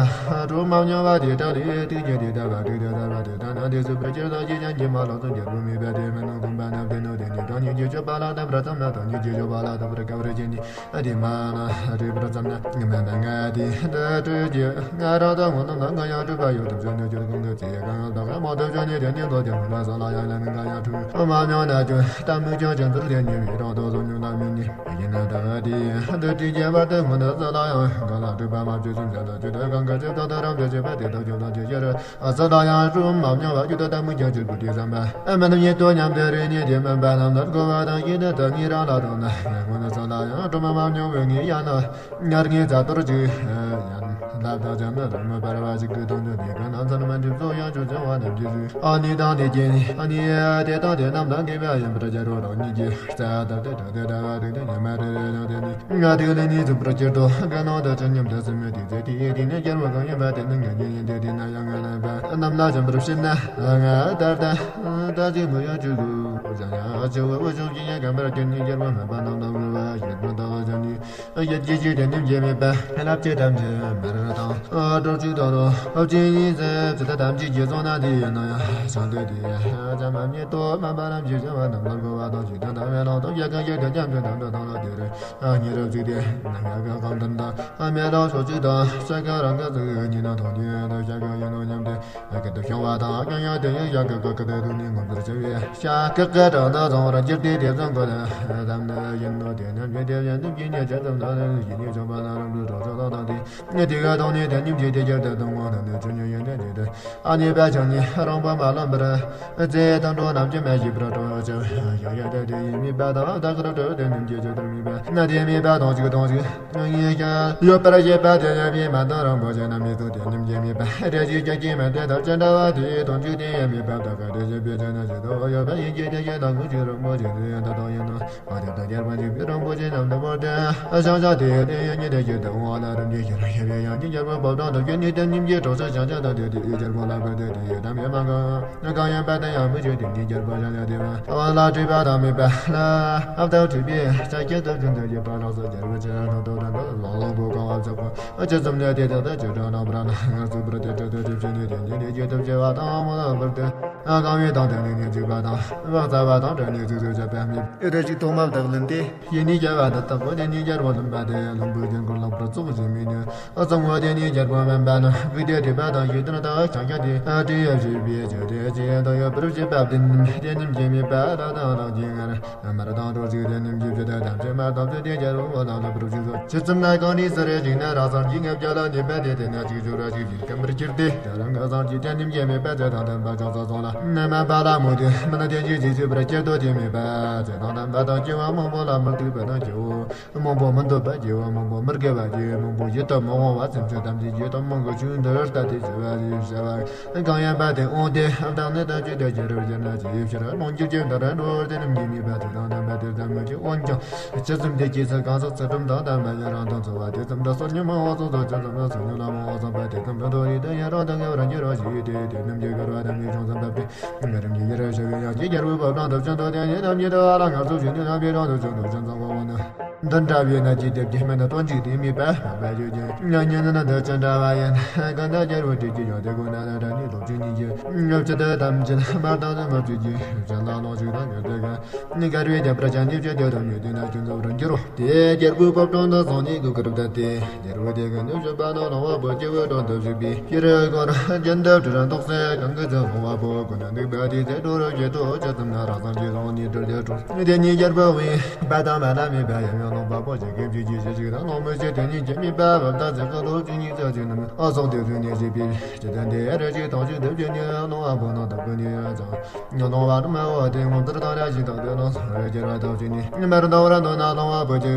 གྲོ་མ་མྱོང་བ་དེ་འདྲ་ལས་དེ་རྒྱལ་དེ་ལྟ་བ་དེ་འདྲ་ལྟ་བ་དེ་ལྟ་ན་དེ་སུ་བར་ཁྱེར་དང་ཅི་ཡང་གྱི་མ་ལག་སོགས་རྒྱལ་པོ་མེད་པ་དེ་མ་ནི་གོམ་པ་ནབ་དེ་ནོ་དེ་ནི་གང་ཉིད་ཀྱི་སྤྱོད་པ་ལ་བསྟན་པར་བསམ་ན་དང་ཉིད་ཀྱི་སྤྱོད་པ་ལ་བསྟན་པར་དཀའ་བར་བྱེད་ནི། ཨ་དེ་མ་ན་རེ་བར་ཙམ་ན་ང་མ་ན་ང་དེ་འདི་སྤྲོས་ཀྱི་ང་རང་དང་ངོ་ནམ་ན་ང་ཡང་སྤྲོས་པ་ཡོད་དུ་བྱོན་ནས་ཀྱང་གང་གི་ཚེ་གང་ལ་གང་མང་དུ་བྱོན་ནས་དེ་ནི་ལོ་ཀྱང་ང་ས་ལ་ཡང་ལ་ནི་ང་ཡང་འཁྲུལ་མ་མྱོང་ན་ཀྱང་ལྟ་མིག་ཀྱང་ཅན་ཚུལ་དེ་ཉེ་བའི་རང་དུ་བཟོ་མྱོང་ན་མིན་ནི་ཡིན་ན་ད་དེ་འདི་སྤྲོས་ཀྱི་བར་དུ་ངོ་ནི་ས་ལ་ཡང་གང་ལ་སྤྲོས་པ་མ་བྱོས་སུམ་ཅན་དུ་ཅི་དུ་གང་གི་ཚེ་དང་དུ་རང་དུ་བྱེད་པ་དེ་དག་ཀྱང་དང་ཅི་ཕྱིར། ཨ་ས་ལ་ཡང་སྤྲོས་མ་མྱོང་བ་རྒྱུ་དུ་ལྟ་མིག་ཀྱང་ཅིག་པུ་དེ་བསམ་པ་ཨ་མ་ནམ་ཉིད་དུ་མཉམ་དུ་རེ་ནི་དེ་མིན་པ་རྣམས་ལ་གོ་བ་དང་ཡིད་དུ་དག་ངེས་རང་ལ་དང་ན་ངོ་ནི་ས་ལ་ཡང་སྤྲོས་མ་མ་མྱོང་བའི་ངེས་ཡང་ན། ཉར་ངེས་རྩ་གཏོར་གྱི་ཡང་ལབ་དང་འཇམ་ནི་རང་མི་འབར་བ་ཞིག་གི་དོན་དུ་དེ་ག་ནང་ཚན་མ་འགྲིག་ཚོ་ཡང་ཆོས་ཅན་བ་རྣམས་ཀྱིས་བཟོས། ཨ་ནི་དང་ནི་རྐྱེན་ནི་ཨ་ནི་དེ་དང་དེ་རྣམས་དང་དགེ་བ་ཡིན་པར་བྱ་རོགས་རང་ཉིད་ཀྱིས་རྩ་ལྟར་དེ་དྲག་དེ་འདྲ་བ་རིག་དེ་ཉི་མ་རེ་རེ་རང་དེ་ནི་ང་དེ་ལ་ནི་འཛུམ་པར་གྱུར་ཏོ། དགའ་སྣང་དང་ཅི་སྙམ་དུ་སེམས་མི་དེ་ཚེ་དེ་ཡི་དེ་ནི་རྒྱལ་བ་གང་ཡིན་པ་དེ་ནི་ང་ཉིད་ཡིན་ཏེ་དེ་ན་ཡང་ང་རྣམ་པ་རྣམས་ལ་འཇམ་པར་བྱེད་ན་ང་ལྟར་ད་ད་ཅིག་མི་ཡོང་བཅུག་གོ། བྱ་ཡང་ཨ་ཅི་བ་བུ་ཆུང་གི་ཡང་གམ་པར་གྱུར་ནི་རྒྱལ་བ་མེད་པ་རྣམས་དང་དགོས་པ་ཡོད་པ་དང་བྱ་ནི། ཡོད་ཀྱི་ཅི་དེ་ནི་འབྱེད་མེད་པ་ལབ་ཀྱི་ཐམས་ཅད་མར་ དང་། སྤྲོ་ཆུ་དང་རོ། ཨོ་ཅི་ཡིན་ཟེར་ཇི་ལྟར་དམ་བཅས་ཀྱི་སོང་ན་དེ་ཡིན་ན་ཡང་བྱང་དུ་དེ་ཡང་བྱམས་པ་ཉིད་དུ་མ་པ་རམ་ཞིག་བྱམས་པ་རྣམས་ལ་གོ་བ་དང་ཞིག་དོན་དམ་པའི་ལམ་དུ་རྒྱལ་ཁ་ཡོད་དེ་རྒྱ་མཚོའི་དམ་དུ་དང་ལ་དེ་རེད། ཉེ་རབས་ཚིག་དེ་ནམ་ཡང་གང་དམ་དང་མེ་ལོང་ཕྱོགས་གཅིག་དང་ཤ་ཁ་རང་ག་ཚུགས་ཉིན་ན་མཐོང་དུས་དུ་ཤ་ཁ་ཡིན་ནོ་སྙམ་སྟེ། ཀ་ཏུ་བྱུང་བ་དང་ཀ་ཡང་དེ་ཡང་ཡང་ཀ་ཀ་ཀ་དེ་དུ་ནི་ངོམ་དུར་བྱ་བའི་ཤ་ཀ་ཀ་དྲག་ན་བཟང་བར་འགྱུར་ཏེ་དེ་བཟང་གོ་ལ་དམ་ནི་ཡིན་ནོ། དེ་རྣམས་ཀྱི་དེ་ཡང་ནུབ་ཀྱི་ཉེ་ཆར་ཙམ་ན་ནི་ཡིན་ནི་བྱུང་བ་ན་རང་གྲོལ་གྲོགས་ཚོགས་དང་དེ་ནི་དེ་ག་དང་ནི་དེ་ཉིད་ཀྱི་དེ་རྒྱར་དེ་དང་ངོ་ན་ནི་ཆུ་ཉུང་ཡིན་དེ་ནི་དེ་ཨ་ནི་པ་ཆང་ནི་རང་པ་མ་ལམ་པར་རྫས་དང་འགྲོ་རྣམས་ཀྱི་མེ་ཞིག་པར་སྤྲོ་བ་ཆེ་ཡང་ཡང་དེ་དེ་ཡིན་མི་པ་དང་ད་གར་སྤྲོ་དེ་ཉིད་ཀྱི་ཆུ་དར་མི་པ་ན་དེ་མི་པ་དང་གཅིག་དང་གཅིག་ཡོད་པར་བཤད་པ་དེ་ཡང་མི་མ་དང་རང་པོ་ཆེ་རྣམས་མི་ཚོགས་དེ་ཉིད་ཀྱི་མི་པ་རེ་ཞིག་ཀྱང་སྐྱེས་མ་དེ་དག་ཅི་འདྲ་བ་དེ་དོན་བཅུད་དེ་ཡང་མི་པ་དག་ག་དེ་བཤད་པའི་ཆ་ན་ཇི་ལྟ་བ་ཡོད་པ་ཡིན་གྱི་དེ་ཡང་དང་ཀུན་གྱི་རང་པོ་ཆེ་དེ་ཡང་ད་དང་ཡིན་ནོ། ཨ་དེ་དག་རྒྱལ་པོ་འཇིག་པའི་རང་པོ་ཆེ་རྣམས་དུ་བོར་ཏེ་ཨ་ཤང་ཤང་དེ་དེ་ཡང་ཉིད་དེ་ཞིག་ཏུ་འོང་བ་ལ་རིམ་གྱིས་ཤེས་རབ་ཤེས་པས་ཡང་ཉིད་རྒྱལ་པོ་བབ་དང་དུ་བྱོན་ནས་དེ་ཉིད་ཀྱི་གྲོགས་སུ་ཤང་ཤང་དང་དེ་དེ་ཡི་རྒྱལ་པོ་ལ་བབ་སྟེ་དེ་ཡི་དམ་ཡེ་མ་གང་གང་ཡིན་པ་དེ་ཡང་མི་བྱེད་དེ་ཉིད་རྒྱལ་པོ་ཤང་ཤང་དེ་བ་ཨ་བ་ལ་སྤྲུལ་པ་དང་མེད་པ་ལ་ཨ་བཏགས་སྤྲུལ་པའི་ཤ་ཁྱད་དུ་བྱུང་དུ་ཡོད་པ་ལགས་སོ། རྒྱལ་པོ་ཆེ་རང་དང་དུ་རང་དུ་ལོ་ལོ་བོ་གང་བ་ཚོགས་པ་ཨ་ཅི་ཙམ་ནས་དེ་དག་ཏུ་ཅི་དྲག་ན་བྲ་ན་ངར་ཚུགས་པར་དེ་དྲག་ཏུ་ཅི་བྱེད་ནས་དེ་ཉིད་ལས་རྒྱུ་ཐབས་ཆེ་བ་དང་མ་ལ་བར་དུ་ཨ་གང་བའི་དང་དེ་ནས་ནས་འཇིགས་པ་དང་བག་ཚ་བ་དང་བྲལ་ནས་ཚིག་ཚོད་བྱ་བའི་མིག་རེ་ཞིག་ཐོག་མ་བདག་ལན་ཏེ། ཡེ་ནས་རྒྱལ་བ་དང་དག་པོ་དེ་ནས་རྒྱལ་པོ་ལུམ་པ་དེ་ཡང་ལུམ་བུ་རྒྱན་ཀུན་ལག་པར་བཙོག་བཞིན་མིན་ནས་ཨ་གཙང་བོ་དེ་ནས་རྒྱལ་པོ་དམན་པ་ན་བུ་དེ་སྒྲིབ་པ་དང་ཡིད་དོན་དག་ཆ་ཁྱ་དེ་ཨ་དྲི་ཡ་བཞི་པའི་ཆོས་དེ་ཅི་ཡང་དང་ཡོད་པར་བྱེད་པ་དེ་རྣམས་དེ་རྣམས་ཀྱི་མེད་པ་ལ་དང་རང་གི་ངར་མར་དང་གྲོགས་ཤིག་དེ་རྣམས་ཀྱི་བྱེད་དེ་ཐམས་ཅད་མ་དང་བྱེད་དེ་རྒྱལ་པོ་དང་ལ་པར་བཞུགས་སོ། ཇི་ཙམ་ན་གང་ནས་སུ་རེ་ཞིག་ན་རང་སངས་ཀྱི་ངེས་བྱ་ལ་ནུས་པ་དེ་དེ་ན་ཅིག་བཞུགས་ར་ཞིག་ཡིན། སྐམ་པར་གྱུར་ཏེ། དེ་རང་ངོ་སངས་ཀྱི་དེ་རྣམས་ཀྱི་མེད་པ་ཚེ་དང་ལྡན་པ་ཅུང་ཟད་སོང་ལ། ནི་མ་པ་ལ་མོ་དེ་མི་ནི་དེ་ཅི་ཅི་ཞིག་པར་སྐྱེ་དོ་དེ་མེད་པ་ཚེ་དང་ལྡན་པ་དང་སྐྱེ་བ་མང་པོ་ལ་མི་སྡུག་པ་དང་སྐྱེ་བོ་མང་པོ་མི་འདོད་པ་སྐྱེ་བོ་མང་པོ་མི་དགེ་བ་སྐྱེ་བོ་མང་པོ་ཡིད་དུ་མི་འོང་བ་སེམས་ཅན་ཐམས་ཅད་ཡིད་དུ་མི་འོང་གི་ཆོས་འདི་ལྟ་སྟེ་བྱ་བ་ཞེས་བྱ་བ། གང་ཡིན་པ་དེ་འོང་སྟེ་བདག་ནི་ཐམས་ཅད་དུ་ཁྱེད་རབ་སྦྱར་ན་ཅི་ཕྱིར་ལོངས་སྤྱོད་ཀྱི་འདི་ར་འགྲོ་དེ་རྣམས་ཀྱི་ནུས་པ་དེ་དང་ལྡན་པ་དེ་ཙམ་མི་སྐྱེ་འོན་ཀྱང་། ཇི་ཙམ་དེ་སྐྱེས་ཚུལ་གང་ཟག་ཚུལ་ཁྲིམས་དང་ལྡན་པ་ཡི་རང་དང་འཚོ་བ་དེ་ཙམ་དུ་བསོད་སྙོམས་མང་བ་སོགས་སོ་ཇི་ཙམ་ལ་བསོད་སྙོམས་ལ་མང་བ་བསམ་པ་དེ་ཙམ་དུ་མཐོ་རིས་དུ་ཡང་རང་དང་ངེས་པར་འགྱུར་རོ་ཞེས་ཏེ་དེ་རྣམས་ཀྱི་དགར་བ་དམ་པའི་ཆོས་ཙམ་བབས་ཏེ། ང་རིམ་གྱིས་ཡེ་ར་ཤ་བའི་ཡང་གི་རྒྱལ་པོའི་བབ་དང་དུ་ཅན་དུ་དེ་ནི་རྣམས་ཀྱི་དུ་བ་ལ་ངར་ཚུགས་ཞིང་དུ་རྣམ་པའི་རང་དུ་ཅན་དུ་ཅན་ཚང་བ་བ་ནི། འདི་འདྲ་བའི་ན་ཅི་དེ་བགྱི་མེད་ན་དོན་གཅིག་དེ་མེད་པ་མ་པ་ཡོད་ཀྱང་ཉ་ཉན་ན་དུ་ཅི་འདྲ་བ་ཡིན་གང་ན་རྒྱལ་པོ་དེ་ཀྱི་ཡང་དེ་ཀུན་ན་ན་དྲ་ནི་ལོ་བཅུ་གཉིས་ཀྱི་ཉོབ་ཅི་དུ་དམ་ཅི་མར་དང་དུ་མ་བཅུ་གྱི་ཅན་ལ་ལོངས་ཤིག་དང་ངེར་དེ་ག་ནི་དགར་བའི་རྒྱབ་པར་ཅན་ནི་བཅུ་དེ་དུ་མྱུར་དེ་ན་ཅུང་ཚོགས་རང་འགྱུར་རོ། དེ་རྒྱལ་པོའི་བབ་ཀྲོང་དུ་སོང་ནས་གུ་གུ་རུ་བཏབ་སྟེ། རྒྱལ་པོ་དེ་གི་ནུབ་ཕྱོགས་པ་ན་ལོང་བ་པོ་སྐྱེ་བོའི་གྲོང་དུ་བཞུགས་པའི་ཕྱིར་ཁོ་རང་རྒྱན་དུ་དྲི་ར་འདོགས་སེ་གང་གི་ཚེ་ལོང་བ་པོ་ཀུན་ནས་འདུག་པ་དེ་ཚེ་འགྲོ་རུ་བྱེད་དོ་ཅི་ཙམ་ན་རང་སངས་རྒྱས་ལོང་ནས་འགྲོ་རྒྱལ་གྲོང་དེ་ཉིད་རྒྱལ་པོ་བའི་པ་དང་མ་ན་མེད་པ་ཡང་ཡང་ལོང་བ་པོ་ཞིག་གི་བཅུ་གཅིག་ཞེ་གཅིག་དང་ལོང་མོ་ཞེ་དེ་ཉིད་ཀྱི་མེད་པ་བབ་དང་ཚེ་ཁ་ལོ་བཅུ་གཉིས་ཚེ་གཅིག་རྣམས་ཨ་སོགས་དེ་བཟུང་ནས་བཞེས་པའི་ཇི་ལྟར་འདི་རེ་ཞིག་དོང་ཞིག་འདི་བཅུ་གཉིས་ལོང་བ་པོ་ནང་དུ་ཀུན་ནས་ཡང་ཚང་། ཉོན་མོངས་པ་རྣམས་འོ་དེ་ངོ་མཚར་དང་ར་ཞིག་དག་ཏུ་ལོངས་སུ་གྱུར་བ་དག་ཅིག་ནི། མར་དང་བར་དུ་ན་ལོང་བ་པོ་ཅིག་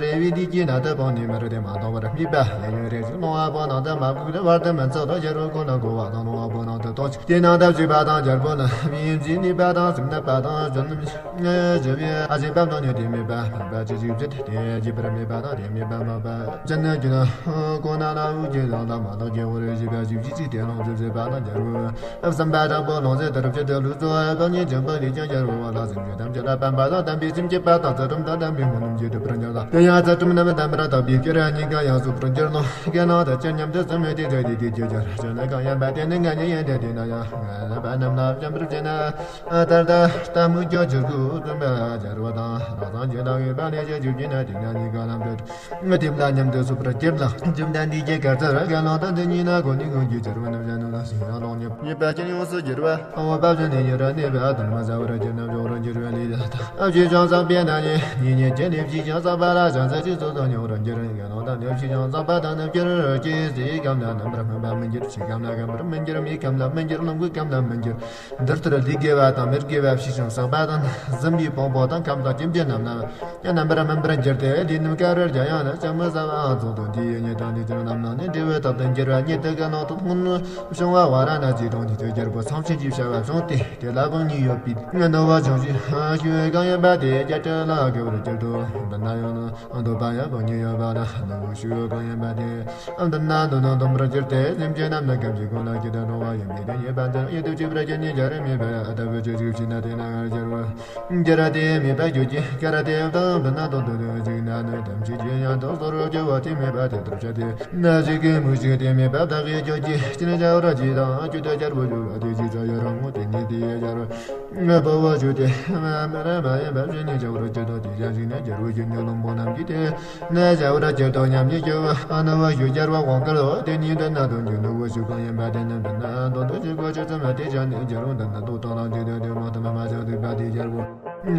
རེ་བའི་དུས་ཀྱི་ན་དུ་སྤངས་ནས་མར་དེ་མ་དང་བར་དམིགས་པ་ཡང་ཡང་རེ་ཞིག་ལོང་བ་པོ་ནང་དུ་མ་བཀུག་སྟེ་བར་དུ་མི་འཚོགས་ལ་རྒྱལ་པོ་ཁོ་ན་གོ་བ་དང་ལོང་བ་པོ་ནང་དུ་གཏོང་ཞིག་དེ་ནང་དུ་བཅུག་པ་དང་རྒྱལ་པོ་ལ་བིའི་མཛེས་ནུས་པ་དང་སེམས་ནད་པ་དང་གཞོན་ནུ་ཞི་བའི་ཨ་ཞེ་པ་དང་ཉོན་དེ་མེད་པ་ལྷག་པ་ཅི་ཞིག་བྱེད་དེ་བྱེད་པར་མེད་པ་དང་དེ་མེད་པ་མ་པ་ཅན་ནི་རྒྱུ་ན་ཁོ་ན་ལ་འུ་ཅི་དང་ལ་མ་དང་རྒྱལ་པོ་རེ་ཞིག་པ་ཞིག་ཅི་ཅི་དེ་ལོང་ཞིག་བྱེད་པ་དང་རྒྱལ་པོ། བསམ་པ་དྲག་པོ་ལོངས་སྤྱོད་དུ་རུབ་ཀྱི་དུ་ལུས་སུ་བདག་ཉིད་འཇོམས་པ་ལས་ཀྱང་རྒྱལ་བ་ལ་སེམས་ཅན་ཐམས་ཅད་ལ་ཕན་པ་དང་དམ་པའི་སེམས་བསྐྱེད་པ་དང་ཚུལ་ཁྲིམས་དང་ལྡན་པའི་སྨོན་ལམ་གྱིས་འགྲུབ་པར་འགྱུར་ལ། དེ་ཡང་ཚུལ་ཁྲིམས་རྣམས་ལྡན་པར་བརྟགས་པའི་ཕྱིར་སྙིང་ག་ཡང་སུ་པར་འགྱུར་ནོ། དགེ་སློང་དག་ཅིར་སྙམ་དུ་བསམ་མོད་དེ་ཚེ་འདི་དུས་ཀྱི་ཆར་ཅི་ནས་གང་ཡིན་པ་དེ་ནི་ང་ཉིད་ཡིན་ཏེ་དེ་ན་ཡང་ང་ལ་པ་རྣམས་ལ་བྱམས་པར་བྱས་ན། ད་ལྟ་ལྟ་མོད་ཀྱང་ཆོས་སྐུ་བཙུན་པ་རྒྱལ་བ་དང་རང་སངས་རྒྱས་དང་ཡོད་པ་ལས་ཀྱང་བྱུང་གིན་ན་དེ་ན་གཉིས་ཀ་ལམ་དུ། དེ་ལ་མཉམ་དུ་སུ་པར་གྱུར་ལ། འཇིམ་ལྡན་འདི་ཀྱི་གར་ཚར་ག་ལོང་དང་འདི་ཉིད་ན་གོ་ནི་ཀུན་གྱི་ཆར་བ་རྣམ་གཞག་ནུ་ལ་སིང་ཡང་ལོང་ཉེ་ཉེ་པ་ཀྱང་ཡོངས་སུ་གྱུར་པ། ཨ་བ་པ་བཞིན་ནི་ཉེ་ར་གནས་པ་དང་མ་ཟ་བར་གྱུར་ན་འཇོག་རུ་འགྱུར་བའི་ལས་ལ་དང་། ཨ་བཞི་བྱང་ས་པའི་ན་ཉེ་ཉེ་ཉེ་ཀྱི་ནི་བཞི་བྱང་ས་པ་ལ་བྱང་ས་ཅི་སོ་སོ་ཉོག་རུ་འགྱུར་ག་ལོང་དང་ནི་བཞི་བྱང་ས་པ་དང་ནི་བསྐྱུར་གྱི་སའི་ཁམས་ན་རྣམ་པར་སྨིན་པ་མི་འགྱུར་ཕྱི་ཁམས་ན་རྒན་པར་མི་འགྱུར་མིའི་ཁམས་ན་མི་འགྱུར་ལོངས་སྐུའི་ཁམས་ན་མི་འགྱུར། འདིར་ལྟར་ལུས་དགེ་བ་དང་མི་དགེ་བ་བྱས་ཤིང་བསགས་པ་དང་གཟན་པའི་ཕུང་པོ་དང་ཁམས་དང་སྐྱེ་མཆེད་རྣམས་ལ་རྣམ་པར་སྨིན་པར་འགྱུར་ཏེ། ལུས་རྣམས་དཀར་བར་རྒྱ་ཡང་ན་ལྕང་མ་ཟ་བའང་ཚོགས་དང་དེའི་ཉེ་དང་ནི་ཅིར་རྣམས་ནང་ནས་འབྲས་བུ་དག་ཏུ་འགྱུར་བ་ཉིད་དུ་དགའ་ལོང་དང་སྔོན་བྱུང་བ་ཝཱ་ར་ཎ་སིའི་གྲོང་ཁྱེར་དུ་རྒྱལ་པོ་ཚངས་ཆེན་གྱི་བྱ་བ་བྱུང་སྟེ། དེ་ལ་དཔུང་གཉེན་ཡོད་པའི་ནོར་བུ་ཆུང་ཞིང་ཞུ་བའི་གང་ཡིན་པ་དེ་བརྒྱད་ཁྲི་ལ་དགའ་བར་གྱུར་ཏོ། འདི་ན་ཡང་ན་འདོད་པ་ཡང་དཔུང་གཉེན་ཡོད་པ་ལ་ནོར་བུ་ཞུ་བའི་གང་ཡིན་པ་དེ། འདི་ན་འདོད་ན་འདོད་པར་གྱུར་ཏེ། སེམས་ཅན་རྣམས་ནི་ཁམས་ཀྱི་ཀུན་ལ་སྐྱིད་དང་འགྲོ་བ་ཡིན་པས་དེ་ཉེས་པ་འདིར་ཡིད་དུ་བཅུག་པར་གྱུར་ནས་རྒྱལ་རིགས་མེད་པའི་ལྟ་བུ་ཅི་ཞིག་བྱས་ན་དེ་ན་ང་རྒྱལ་བ། རྒྱལ་ར་དེ་མེད་པར་གྱུར་གྱི་ཀ་ར་དེ་བདག་བུ་ན་དོན་དུ་དོན་གཅིག་ན་ནི་དམ་ཆོས་ཀྱི་ཡང་དག་སོར་སྐྱེ་བ་དེ་མེད་པ་དེ་ལྟར་བྱ་སྟེ། ན་ཞིག་གི་མུ་ཞིག་དེ་མེད་པ་བདག་གིས་ཁྱོད་ཀྱིས་ཅི་ནས་བྱ་བར་བགྱིད་དང་ཁྱོད་དེ་བྱར་བུ་བྱུང་བ་དེ་ཅི་ཙམ་ཡོད་རུང་ངོ་དེ་ཉིད་དེ་ཡང་བྱར་བུ་བོ་བོ་ཞུ་སྟེ། མ་ར་མ་ཡིན་པ་བཞིན་ནི་བྱ་བར་གྱུར་ཏོ། དེ་ཡང་ཞིག་ནས་བྱར་བུ་ཞུ་ནས་བློན་པོ་རྣམས་ཀྱིས་དེ་ནས་བྱ་བར་གྱུར་ཏོ་སྙམ་ནས་སྐྱོ་བ་ཨ་ནི་བ་ཞུ་བྱར་བ་དབང་བསྐུར་བ་དེ་ཉིད་འདི་ན་དོན་གྱི་ནུ་བོ་ཞུ་གང་ཡིན་པ་དེ་རྣམས་འདི་ན་དོན་དུ་ཞུ་དགོས་ཆེ་ཙམ་དེ་བྱ་ནས་བྱར་བུ་འདི་ན་དོ་དང་ལ་འདི་དོན་དུ་མ་ཐུབ་མ་བྱ་སྟེ་པ་དེ་བྱར་བུ་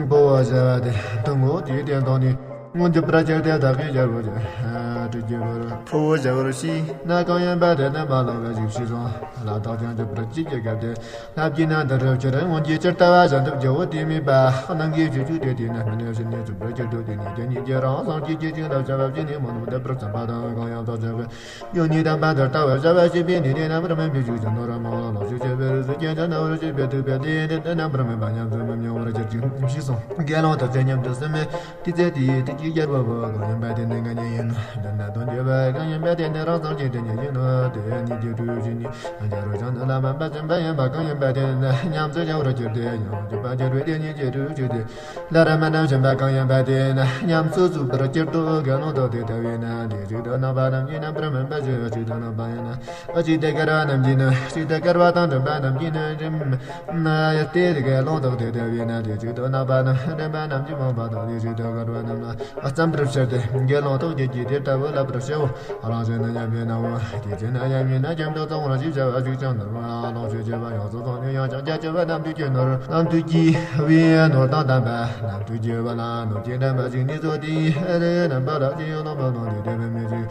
བོ་བ་བྱ་བ་དེ་དུ་ངོ་དེའི་དོན་དང་ནི། སྔོན་གྱི་བར་ཆད་དེ་དག་གིས་བྱར་བུ་བྱ། དྲི་གྱུར་པར་ཕོ་བོ་བྱ་བར་ཤེས་ན་གང་ཡིན་པ་དེ་ནི་མ་ལོག་པའི་ཞིག་ཤེས་སོང་། ལ་དྭགས་ཀྱང་གྱུར་པར་ཅི་བྱེད་སྐབས་དེ། ལྷ་བགྱིས་ན་འདི་རུ་ཁྱེར། སྔོན་གྱི་ཇི་ལྟ་བ་བཞིན་དུ་བགྱིའོ། དེ་མེད་པ་སྣང་གིས་བྱེད་ཆུག་དེ་དེས་ན་མི་ནུས་ཕྱིར་ནི་ཚུགས་པར་གྱུར་ཏོ། དེ་ནི་དེ་ཉིད་ཀྱི་རང་སངས་རྒྱས་ཀྱི་ཞིང་ལ་བྱ་བ་བགྱིས་ནས་མ་ནུས་བསྡད་པར་བསམ་པ་དང་གང་ཡང་དག་བྱ་བའི་ཡོན་ནི་དམ་པ་འདི་ལྟ་བུ་བྱ་བ་བྱེད་པའི་ནི་ནི་རྣམ་པར་སྨིན་པའི་ཆོས་ཀྱང་ནོར་མ་བ་ལོག་ཤེས་བྱེད་པའི་རིགས་སུ་སྐྱེ་ཀྱང་ན་བར་བྱེད་པའི་ཐུག་པའི་དེ་ཡིན་དེ་རྣམ་པར་སྨིན་པ་ཉམས་སུ་མི་མྱོང་བར་གྱུར་ཅིང་ཤེས་སོང་། དགེ་སློང་དག་ཚེ་ཉམས་དུ་སེམས་མེད། དེ་ཚེ་དེ་ཡི་དུས་ཀྱི་རྒྱལ་པོ་བོ་གང་ཡིན་པ་དེ་ནི་ང་ཉིད་ཡིན་ནོ། འདི་ན་དོན་བརྗོད་པ་གང་ཡིན་པ་དེ་ནི་རང་སངས་རྒྱས་དེ་ཉིད་ཡིན་ནོ། དེ་ཉིད་ཀྱི་སྤྲུལ་ཞིག་ནི་རྒྱལ་པོ་ཀྱང་ནི་ལ་མ་པ་ཅན་པ་ཡིན་པ་གང་ཡིན་པ་དེ་ནི་ཉམས་སུ་བྱང་བར་གྱུར་ཏེ་ཡང་བརྗོད་པ་བརྗོད་པའི་དེ་ཉིད་ཀྱི་སྤྲུལ་ཞིག་དེ་ལ་ར་མ་ནམ་བྱིན་པ་གང་ཡིན་པ་དེ་ནི་ཉམས་སུ་བཅུག་པར་གྱུར་ཏོ། དགེ་སློང་དག་དེ་ལྟ་བས་ན་དེ་ཞིག་ཏུ་རྣམ་པ་རྣམས་ཀྱིས་རྣམ་པར་སྨིན་པ་ཞིག་ཞིག་ཏུ་རྣམ་པ་ཡིན་ན། ཨ་ཅིག་དེ་དཀར་བ་རྣམས་ཀྱིས་ནི་ཞིག་ཏུ་དཀར་བ་དང་མགྲིན་པ་རྣམས་ཀྱིས་ནི་རིམ། ན་ཡ་སྟེ་དེ་དགེ་སློང་དག་དེ་ལྟ་བས་ན་དེ་ཞིག་ཏུ་རྣམ་པ་རྣམས་མགྲིན་པ་རྣམས་ཀྱིས་སྨོན་པ་དང་དེ་ཞིག་ཏུ་དཀར་བ་རྣམས་ལ་བརྩམ་པར་བྱ་སྟེ། དགེ་སློང་དག་ཁྱེད་ཀྱིས་དེ་ལྟ་བུ་བསླབ་པར་བྱའོ། རང་བཞིན་ནི་མཉམ་པའི་སྣང་བ་དེ་བཞིན་ན་ཡང་མིན་ན་ཁྱིམ་དུ་གཙང་བོར་ཞིག་བྱ་བ་ཞིག་ཀྱང་ནོར་བ་ལོངས་སྤྱོད་བྱེད་པ་ཡོངས་སུ་བཙོངས་ནས་ཡང་ཀྱང་རྒྱ་ཆེ་བ་རྣམ་ཐོས་ཀྱི་ནོར། རྣམ་ཐོས་ཀྱི་བའི་ནོར་དང་ལྡན་པ་རྣམ་ཐོས་ཀྱི་བ་ལ་ནོར་གྱི་ལྡན་པ་ཞིག་ནི་ཚོ་དེའི་རྣམ་པ་ལ་ཅི་ཡང་ལོང་མ་ལོང་ནས་དེ་བས་མི་ཞིག་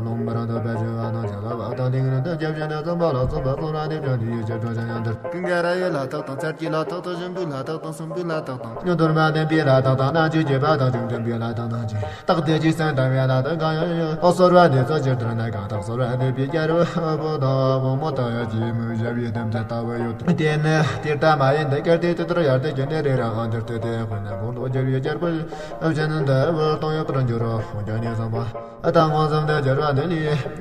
ལོང་མ་རང་དུ་པ་ཞི་བ་དང་བྱ་ལ་བ་དང་ལིང་རི་དང་རྒྱབ་ཞིང་ནི་ཙམ་པ་ལ་ཙམ་པ་ཙམ་ར་དེ་བྱང་དེའི་ཞབས་ཀྱང་ཡང་དར། ཀུན་དགའ་ར་ཡི་ལ་དྭགས་དང་ཚར་གྱི་ལ་དྭགས་དང་ཞིམ་པོའི་ལ་དྭགས་དང་སུམ་པོའི་ལ་དྭགས་དང་། ཉོ་དོར་མ་ལྡན་པའི་ལ་དྭགས་དང་རྣམ་དཔྱོད་ཀྱི་བ་དང་ཅུང་ལྡན་པའི་ལ་དྭགས་དང་ཅི། རྟགས་དེ་ཅིག་སེམས་དང་བའི་ལ་དྭགས་གང་ཡང་ཡོད། ཨོ་གསོར་བ་འདི་ཚོ་ཇི་ལྟར་ན་གང་དག་གསོར་བ་འདི་པའི་རྒྱལ་པོ་དང་བུ་མོ་དག་ཡོད་ཀྱི་མོས་བཞག་པའི་དམ་བཅའ་ལྟ་བུ་ཡོད། དེ་ནི་དེ་ལྟ་མ་ཡིན་ཏེ་གལ་ཏེ་དེ་ལྟར་ཡར་ཏེ་ཀྱི་ནི་རེ་རེ་ཨང་དེར་ཏེ་དེ་དཔེར་ན་དགུང་ལོ་བརྒྱ་པའི་རྒྱལ་པོ་གཞན་འདི་བུ་གཏོང་ཡོད་པར་འགྱུར་རོ། འོན་ཀྱང་ཉིད་ཚང་མ་ཨ་ད་མངོན་སུམ་དུ་གྱུར་པ་འདི་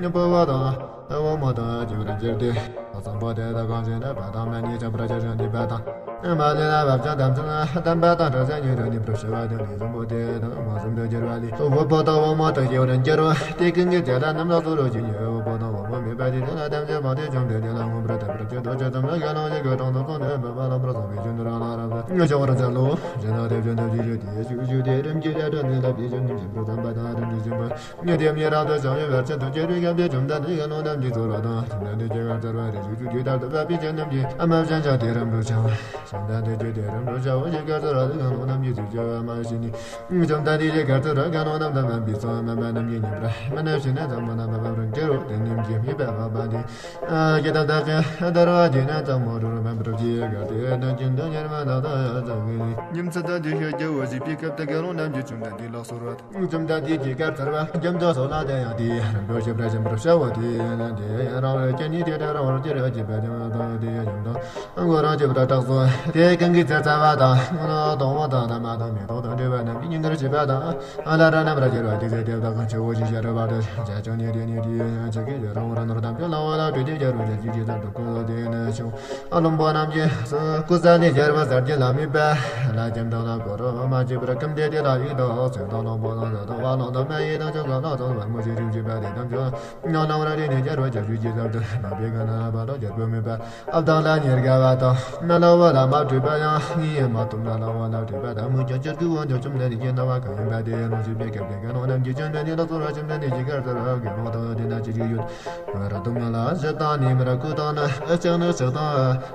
ལས་བུ་བོ་དང་བུ་མོ་དག་གྱུར་པར་འགྱུར་ཏེ། བཟང་པོ་དེ་དག་གང་ཞིག་ནི་བ་དང་མ་ནི་ཁྱབ་པར་ཁྱབ་ཅིང་འདུས་པ་དང་། མ་ལུས་ལ་བབ་ཅིང་དམ་ཚིག་ལྡན་པ་དང་དྲག་ཤུལ་ཉིད་དུ་གནས་པར་བྱ་བ་དེ་ནི་བཟང་པོ་དེ་དག་མངོན་སུམ་དུ་གྱུར་པ་ལས། བུ་བོ་དང་བུ་མོ་དག་གྱུར་པར་འགྱུར་རོ། དེ་ཀུན་གྱི་རྗེས་ལ་རྣམ་སྣ་ཚོགས་རོ་ཞིག་ཉེ་བུ་བོ་དང་བུ་མོ་མེད་པ་དེ་དེ་ལ་དམ་བཅའ་མང་དུ་བཅོམ་སྟེ་དེ་ལ་མངོན་པར་བརྟག་པར་བྱེད་དོ། ཇི་ཙམ་ན་དགེ་སློང་ཞིག་གི་གྲོང་དུ་སོང་ནས་འབད་པ་ལྷག་པར་བཟང་པོའི་རྒྱུ་ནོར་ལ་རབ་ཏུ་ཤོག་པར་འཚལ་ལོ། ཇི་ལྟར་དེ་བཞིན་དུ་ཇི་བཞིན་དེ་ཞུགས་ཞུགས་ཏེ་རིམ་གྱིས་ཡར་དྲངས་ནས་བསླབ་པའི་ཆོས་རྣམས་ཞིབ་ཏུ་བསྟན་པ་དང་རིམ་གྱིས་བྱིན་པ། ཉིད་དེ་ཉིད་རབ་ཏུ་བྱང་བའི་བར་ཆད་དུ་གྱུར་པའི་སྐབས་དེ་བཅོམ་ལྡན་འདས་དགེ་སློང་རྣམས་ཀྱིས་གསོལ་བ་དང་། བཅོམ་ལྡན་འདས་ཀྱིས་བཀའ་སྩལ་པ་རེ་ཞིག་ཆོས་ཀྱི་ལྟར་དུ་འབད་པའི་ཆོས་རྣམས་ཀྱི་ཨ་མ་བྱང་ཆ་དེ་རིམ་གྲོ་བྱའོ། བཅོམ་ལྡན་འདས་ཀྱིས་དེ་རིམ་གྲོ་བྱའོ་ཞེས་བཀའ་སྩལ་པ་དེ་དགེ་སློང་རྣམས་ཀྱིས་ཚིག་བརྗོད་པ་མ་ཞུས་ནས། བཅོམ་ལྡན་འདས་ཀྱིས་བཀའ་སྩལ་པ་དགེ་སློང་རྣམས་དང་དམན་པའི་ཚོགས་དམན་པ་རྣམས་ཀྱིས་ཉན་པར་མི་ནུས་ཤིང་ནི་ཚང་མ་ན་འབབ་པར་འགྱུར་རོ། དེ་རྣམས་ཀྱིས་མི་འབད་པ་སྟེ། ཀྱེ་ད་བདག་གིས་དར་བ་དེ་ནི་གཙང་མོ་རུ་རུ་འབབ་པར་བགྱི། གལ་ཏེ་དེ་ཉིད་དུ་ཉན་པ་ན་ད་ཡ་ཚང་གི་ཉིན་མཚན་དུ་འདི་ཤོད་རྒྱུ་བོ་ཞེས་པའི་སྐབས་དེ་དགེ་སློང་རྣམས་ཀྱིས་བཅོམ་ལྡན་འདས་ལ་གསོལ་བ་དང་། བཅོམ་ལྡན་འདས་ཀྱིས་བཀའ་སྩལ་པ། རྒྱ་མཚོ་སོགས་ལ་དེ་ཡང་དེའི་རིམ་གྲོ་ཞིབ་ར་ཞིབ་པར་བྱའོ། དེ་ཡང་དེ་ཡང་རང་རེ་སྐྱེ་ནི་དེ་དག་རང་བར་སྐྱེ་རེ་སྐྱེས་པ་དེ་མ་དང་དེ་ཡང་ཡུམ་དང་མགོ་རང་སྐྱེས་པར་གྲགས་སོ། དེ་ཀུན་གྱི་ཚེ་ཚ་བ་དང་སྔོན་དང་བ་དང་ན་མ་དང་མེ་ཏོག་དང་འབྲས་བུ་རྣམས་ཀྱི་སྙིང་གར་བྱེད་པ་དང་། ཨ་ལ་ར་རྣམ་པར་རྒྱལ་བ་དེ་ཚེ་དེ་དག་ཆུ་བོ་ཞིག་ཤར་བ་དང་བྱ་ཁྱུང་ནི་དེ་ནི་དེ་ཡང་ཆུ་ཀི་ཡ་རང་བར་ནོར་དང་ཕྱོགས་ལ་བ་ལ་བྲེ་དེ་རྒྱལ་བ་ཞིག་ཅི་ལྟར་དུ་ཀུན་ལ་དེ་ནི་ཆུང་། ཨ་ལུམ་པོ་རྣམས་ཀྱི་སྐུ་ས་ནི་རྒྱལ་བ་གསལ་རྒྱལ་ལ་མེད་པ་ལ་ཁྱིམ་དང་ལ་སྒོ་རུ་མ་བཅུག་པར་ཀུམ་དེ་དེ་ལ་ཡིག་དང་ཚོན་དང་གླང་པོ་དང་ཟ་དང་བ་ལང་དང་མ་ཡི་དང་ཆུ་ག་ལ་དང་བ་མོ་ཞིག་རིམ་གྱིས་པ་དེ་དམ་ཆོས་ཉང་ནང་ར་རི་ནས་རྒྱལ་བ་རྒྱ་བཞུད་ཀྱི་ཟབ་ཏུ་མ་པའི་ག་ན་བ་དང་རྒྱལ་པོ་མེད་པ། ཨ་བདག་ལ་ཉེར་དགའ་བ་དང་ན་ལ་བ་ལ་མ་བྲིས་པ་ཡང་ངའི་མ་ཐུབ་ན་ལ་བ་ལ་བྲིས་པ་དང་མུ་ཁྱོད་ཅིར་ཀུ་བོ་འཇོག་བཅོམ་ལྡན་འདས་ཀྱི་སྣང་བ་གང་ཡིན་པ་དེ་ལོངས་སྤྱོད་པའི་སྐབས་དེ་དགེ་སློང་རྣམས་ཀྱིས་བཅོམ་ལྡན་འདས་ལ་གསོལ་བ། བཅོམ་ལྡན་འདས་ཀྱིས་བཀའ་སྩལ་པ། དགེ་སློང་དག་དེ་ན་ཅི་ཞིག་ཡོད། བར་དུ་ང་ལ་ཞིག་དང་ནི་མར་ཁུ་དང་ནི་ཨ་ཅག་ནི་ཞིག་དང་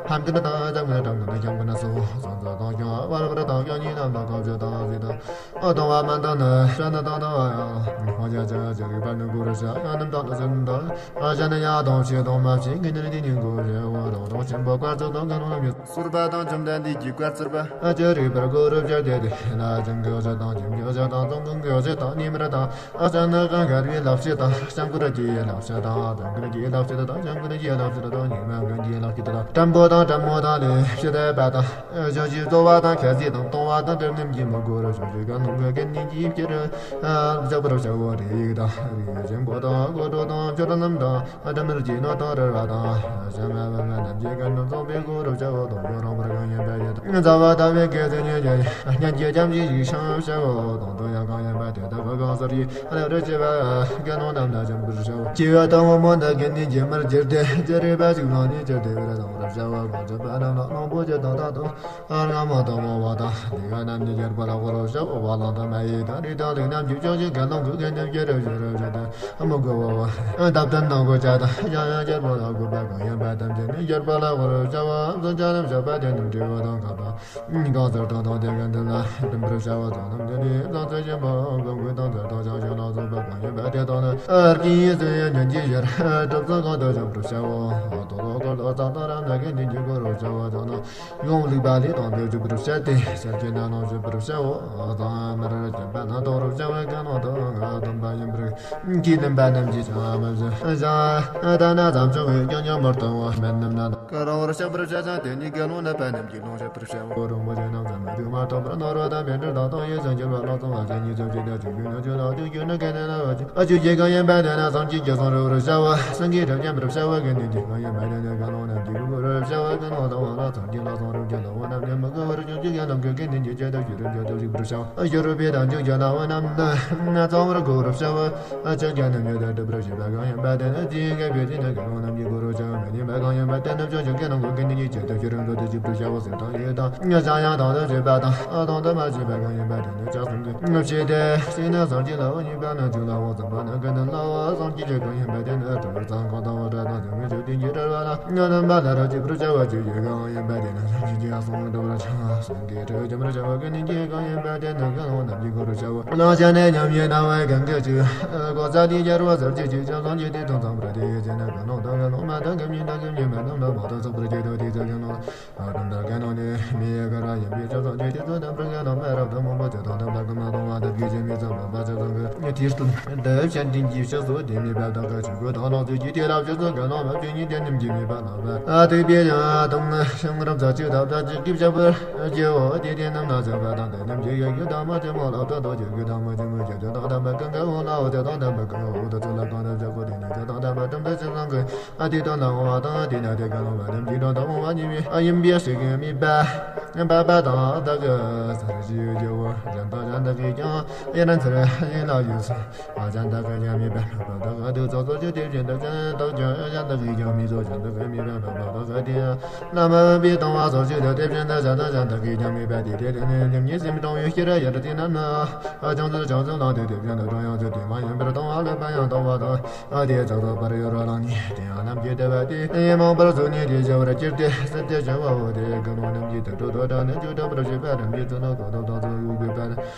ཧམ་ཀི་ནི་དང་ཨ་ཅག་ནི་དྲང་ཀི་ནི་ཀྱང་ཀི་ནི་སོ་སོ་ཚོ་དང་ཀྱང་བར་བར་དང་ཀྱང་ཉིད་རྣམས་དང་ཀོ་ཅོ་དང་ཟི་དང་ཨ་དང་བ་མན་དང་ནི་ཧྲ་ནི་དང་དང་བ་ཡང་ཧོ་ཅ་ཅ་ཅ་རིག་པ་ནི་གུ་རུ་ཤ་ཡང་རྣམས་དང་ནི་སེམས་དང་། ཨ་ཞ་ནི་ཡང་དང་ཕྱི་དང་མ་ཕྱི་གི་ནི་དེ་ཉིད་གོ་ཞེས་འོ་རང་དང་ཆེན་པོ་བཀའ་སྩལ་དང་གི་ནང་ཡོད། གསོལ་པ་དང་བཅོམ་ལྡན་འདས་ཀྱིས་བཀའ་སྩལ་པ། ཨ་ཅི་རིག་པར་གོ་རུ་བྱར་དེ་དེ་ལ་ཅང་གི་ཞིག་དང་ཁྱིམ་གྱི་ཞིག་དང་ཙོང་ཁུང་གི་ཞིག་དང་ནི་མར་དང་ཨ་ཅང་ནི་གང་གར་བའི་ལབ་ཞིག་དང་ཤང་ཀུ་ར་ཅི་ཡི་ལབ་ཞིག་དང་ཙོང་ ཀྱི་ལག་ཕྱིར་དང་། བྱམས་མགོན་གྱི་ལག་ཕྱིར་དང་། ཉི་མ་མགོན་གྱི་ལག་ཕྱིར་དང་། བྲམ་པོ་དང་བྲམ་མོ་དང་ལས་བྱེད་པ་དང་། ཞབས་ཕྱི་གཙོ་བ་དང་། ཁ་ཟས་དང་བཏུང་བ་དང་། དྲི་མནམ་གྱི་མི་དགོས་རབ་ཞབས་ཀྱི་དགའ་སྣང་གི་དགེ་འདུན་གྱི་ཕྱིར་བཞག་པར་བྱའོ། རིགས་དང་རིགས་ཆེན་པོ་དང་། དཀོན་མཆོག་དང་། འབྱོར་རྣམས་དང་། འབྲུ་མར་གྱི་སྣོད་དང་རལ་བ་དང་། བྱམས་པ་པདྨ་རྣམས་ཀྱི་དགའ་སྣང་བཟང་པོའི་སྒོ་རུ་བྱའོ། དང་པོ་རང་བར་གང་ཡིན་པ་དེ་དང་། རྩ་བ་ལྟ་བུའི་དགེ་ཚུལ་ཉན་ཅིང་། སྙན་བརྒྱུད་ཅམ་ཞིག་ཞིག་བཤམས་བྱའོ། དང་དུ་ཡང་གང་ཡིན་པ་དེ་དག་གང་ཟག་གི་ལེགས་པར་བྱེད་པའི་དགེ་སློང་རྣམས་ལ་བྱིན་པར་བྱའོ། སྐྱེ་བོ་དང་པོ་མོ་དང་དགེ་འདུན་ཇི་ལྟར་བགྱིས་ཏེ། ཅི་རིགས་པ་ཞིག་བླངས་ནས་བགྱིས་ཏེ་བར་བཏང་བར་བྱའོ། གང་བགྱིས་པ་རྣམས་ལ་གླང་པོ་ཆེ་དང་། རྟ་དང་། རྔ་མ་དང་། མོ་བ་དང་། དེ་ག་རྣམས་ཀྱི་རྒྱལ་པོ་ལ་དབུལ་བར་བྱའོ། བ་ལང་དང་། མ་ཡི་དང་། རི་དྭགས་ལུག་རྣམས་ཀྱི་ཕྱོགས་བཞིན་དགེ་སློང་གི་དགེ་འདུན་གྱི་རབ་ཞི་རབ་ཞི་དང་། མི་དགོས་པ། འདབ་ལྡན་དང་གོས་ཆེན་དང་། ཡང་ཡང་རྒྱལ་པོ་ལ་གུས་པ་གང་ཡིན་པ་ཐམས་ཅད་ནི་རྒྱལ་པོ་ལ་དབུལ་བར་བྱའོ། བཟོ་བྱ་རྣམས་བྱ་བ་དེ་རྣམས་བྲི་བ་དང་། གང་ཟག་དང་དེ་ག་དེ་ལ་བསྟིམ་པར་བྱའོ། བྱ་རྣམས་དེ་ནི་བྱང་ཆུབ་ཆེན་པོའི་གོ་འཕང་དང་། ཚེ་དང་ཞིང་ལ་སོགས་པ་གང་ཡིན་པ་དེ་དག་ནི། རྐྱེན་ཡོན་ཚུལ་ཡོན་ཉོན་ཅིག་ཕྱིར། གྲུབ་ཚུལ་གང་དུ་བྱིན་པར་བྱའོ། དོ་རུང་འཁོར་ལོ་བརྩམས་དང་རབ་གནས་དགེ་འདུན་གྱི་སྒོ་རུ་བྱའོ། ཡང་ན། ཡོངས་ལུགས་པ་ལས་དང་དུ་བྱིན་པར་བྱ་སྟེ། ཕྱག་རྒྱའི་གནས་ལུང་བྱིན་པར་བྱའོ། གཙང་མར་གྱིས་པ་ན་དོ་རུང་བྱ་བའི་དགེ་སློང་དང་སྡོམ་པ་ཡིན་པར། ཁས་ལེན་པ་རྣམས་ཀྱིས་ཀྱང་མི་བྱ། ད་ན་བྱམས་སྐྱོང་བའི་སྐྱོན་ཀྱང་མི་གཏོང་བ་མེད་རྣམས་ན། ཀ་ར་བར་བྱིན་པར་བྱ་ཞིང་། དེ་ནི་དགེ་སློང་ནད་པ་རྣམས་ཀྱི་ལུང་བྱིན་པར་བྱའོ། རོ་མོ་ཆེ་རྣམས་ཀྱང་མི་འདུག་མ་ཐོབ་པར་ནོར་བ་དང་མི་འབྲལ་དང་། ཏོག་དབྱིབས་སུ་འགྱུར་བ་ལ་སོགས་པ་ཇི་སྙེད་ཐམས་ཅད་དང་། ཆོས་ཀྱི་སྣོད་ཆུང་ལ་ཐུག་གྱུར་ནི་གལ་ཏེ་ན། ཨ་ཆོས་ཀྱི་གང་ཡིན་པ་དེ་ནི་སངས་རྒྱས་ཀྱི་གསུང་རབ་བར་བྱ་བ། སེང་གེའི་སྒྲ་བརྒྱན་པར་བྱ་བ་དགེ་འདུན་གྱི། གང་ཡིན་པ་དེ་ནི་དགེ་སློང་རྣམས་ཀྱི་སྐུ་རབ་བྱ་བ་དགེ་སློང་དང་བ་ལ། སངས་རྒྱས་ལ་གསུང་རབ་ཀྱི་ལ་བ་རྣམས་ནི་མི་དགོས་པར་བྱང་ཆུབ་ཀྱི་ལམ་གྱི་དགེ་འདུན་གྱི་ཆེད་དུ་བསྒྱུར་རིམ་གྱི་ཐབས་ཤེས་པར་བྱའོ། ཨ་ཤེས་རབ་པའི་དམ་ཆོས་ཀྱི་ལ་བ་རྣམས་ནི་རྩ་བར་དགོས་པར་བྱ་བ། ཨ་ཕྱག་རྒྱ་རྣམས་ཡོད་དེ་སྒྲུབ་པར་བྱེད་པ་གང་ཡིན་པ་དེ་ནི་དེའི་གེགས་བྱེད་ཅིང་ནི་དགེ་སློང་རྣམས་ཀྱི་སྐུ་རབ་བྱ་བ། མི་ཉན་པ་གང་ཡིན་པ་དེ་ནི་བྱང་ཆུབ་ཀྱི་ལམ་གྱི་དགེ་འདུན་གྱི་ཆེད་དུ་བསྒྱུར་རིམ་གྱི་ཐབས་ཤེས་པར་བྱའོ། ཟེར་དང་ཡིད་དང་བྱ་ཡང་དང་དུ་བྱེད་པ་དང་། ཨ་དང་དུ་མ་བྱེད་པ་གང་ཡིན་པ་དེ་ནི་ཕྱག་གསུམ་གྱི་ཕྱིར་ཏེ། གཅིག་ནི་སངས་རྒྱས་ལ་བ། གཉིས་པ་ནི་ཆོས་ལ་བ། གསུམ་པ་ནི་དགེ་འདུན་ལ་བ། སངས་རྒྱས་ཀྱི་གང་ཡིན་པ་དེ་ནི་སྒྲུབ་པར་བྱའོ། གང་དང་བ་སྒྲ་དང་ཟེར་བའི་ཆོས་དེ་གཉིས་སྒྲུབ་པ་ལ་ནི་རྣམ་པ་ལ་རབ་བྱེད་པར་བྱ་བ། ཆོས་ཀྱི་གང་ཡིན་པ་དེ་ནི་སངས་རྒྱས་ཀྱི་གསུང་སྒྲུབ་པར་བྱའོ། སངས་རྒྱས་ཁྲོས་བྱིན་པར་བྱ་བ། དགེ་འདུན་གྱི་གང་ཡིན་པ་དེ་ནི་དགེ་སློང་རྣམས་ཀྱི་སྐུ་རབ་བྱའོ། བླང་བྱ་ནི་ཉམས་བཞེས་རྣ་བའི་གན་གི་ཅིག་གོ་ས་དེ་རྒྱལ་བ་ཟབ་ཅིག་ཅིག་ཀྱང་སངས་རྒྱས་དེ་དང་འཚམས་པར་དེའི་ཚེ་ན་དགེ་སློང་དང་དགེ་སློང་མ་དང་དགེ་བསྙེན་དང་དགེ་བསྙེན་མ་རྣམས་ལ་མང་དུ་གསོག་པར་བྱེད་དོ། དེ་ཚེ་དགེ་སློང་། ཨ་དམ་པར་དགེ་སློང་ནི་མི་ཡི་ག་ར་ཡིན་པས་ཆོས་སངས་རྒྱས་དེ་ཚོ་དམ་པར་དགེ་སློང་མ་རབ་ཏུ་མང་པོ་ཆོས་དང་ལྡན་པ་གང་མ་མཐོང་བ་དག་གིས་ཀྱང་མི་ཚངས་པ་ཆོས་སངས་རྒྱས་དེར་སྟོན་དུ་བྱ་འདྲེན་གྱི་ཕྱག་སོགས་དེ་མེད་པ་དག་གི་ཆོས་གོས་དང་ལོངས་སྤྱོད་ཀྱི་དེ་ལ་ཕྱག་སོགས་དགེ་སློང་མ་བཅུ་གཉིས་དེ་རྣམས་ཀྱིས་མོས་པ་ལགས་པ། ཨ་ཐུབ་པའི་ཡང་དང་ཤིང་རབ་ཚ་གཅིག་དང་རྩྭ་གཅིག་གིས་བྱ་བར་བགྱིའོ། དེ་དེ་རྣམས་ན་བྱ་བ་དང་དེ་རྣམས་ཀྱི་ཡོད་རྒྱུ་དང་མ་ཆེན་མོ་ལ་ལྟོས་དང་ཆོས་གོས་དང་མ་ཆེན་མོ་ཆོས་དང་ལྡན་པ་གང་ག་འོང་ལ་འོ་ཆོས་དང་ལྡན་པ་གང་ག་འོང་དུ་ཚུལ་ལ་གང་དུ་བྱ་གོས་དེ་ནི་ཆོས་དང་ལྡན་པ་དམ་དུ་ཆོས་སངས་རྒྱས། ཨ་དེ་དོན་ལ་འོང་བ་དང་དེ་ན་དེ་ག་ལ་བ་རྣམས་ཀྱི་དོན་དུ་འོང་བ་ཉིད་མེད། ཨ་ཡིན་པའི་ཕྱིར་གྱི་དམིགས་པ་འབད་པ་དང་བདག་གི་སར་ཞུགས་ཡོད་ཀྱི་འོ། གཞན་དག་གཞན་དག་གིས་ཀྱང་ཡིན་ན་ཚུར་ཡིན་ལ་ཡོད་སོ། ཨ་གཞན་དག་གིས་ཀྱང་དམིགས་པ་འབད་པ་བདག་གི་ཐུགས་སོ་སོར་ཞུགས་དེ་བཞིན་དུ་གཞན་དག་ཀྱང་གཞན་དག་གིས་ཀྱང་དམིགས་སོ། གཞན་དག་གི་དམིགས་པ་འབད་པ་བདག་གི་དེ་ཡང་རྣམ་པར་བུམ་པའི་དང་བ་སོར་ཞུགས་དེ་བཞིན་དུ་གཞན་དག་གཞན་དག་གིས་ཀྱང་དམིགས་པ་དེ་དེ་དེ་ནི་ལེགས་ཉེས་སེམས་གྲོང་བའི་ཤེས་རབ་ཡར་དེ་རྣམས་ནི། ཨ་བྱང་ཆུབ་བྱང་ཆུབ་ལམ་དེ་དེ་བཞིན་དུ་གྲོང་ཡང་ཚུལ་དེ་མ་ཡིན་པར་གཏོང་བ་ལེགས་པར་ཡང་གཏོང་བ་དང་། ཨ་དེ་ཚོགས་རྫོགས་པར་ཡོད་རོ་ལངས་ནས་དེ་ཡང་རྣམས་ཀྱིས་བསྟོད་པ་དེ་མང་པོར་གསུངས་ནས་དེ་བྱ་བར་བཀྱིར་ཏེ་སེམས་བསྐྱེད་བྱ་བའོ། དེ་དགེ་སློང་རྣམས་ཀྱིས་དེ་འཕྲོ་དོ་དྲག་ནི་ཅུང་དྲག་པར་བྱེད་པ་རྣམས་ཀྱིས་ཚུལ་ལ་གོ་ཐོབ་དང་ཚུལ་དབུགས་ཕུད་པར།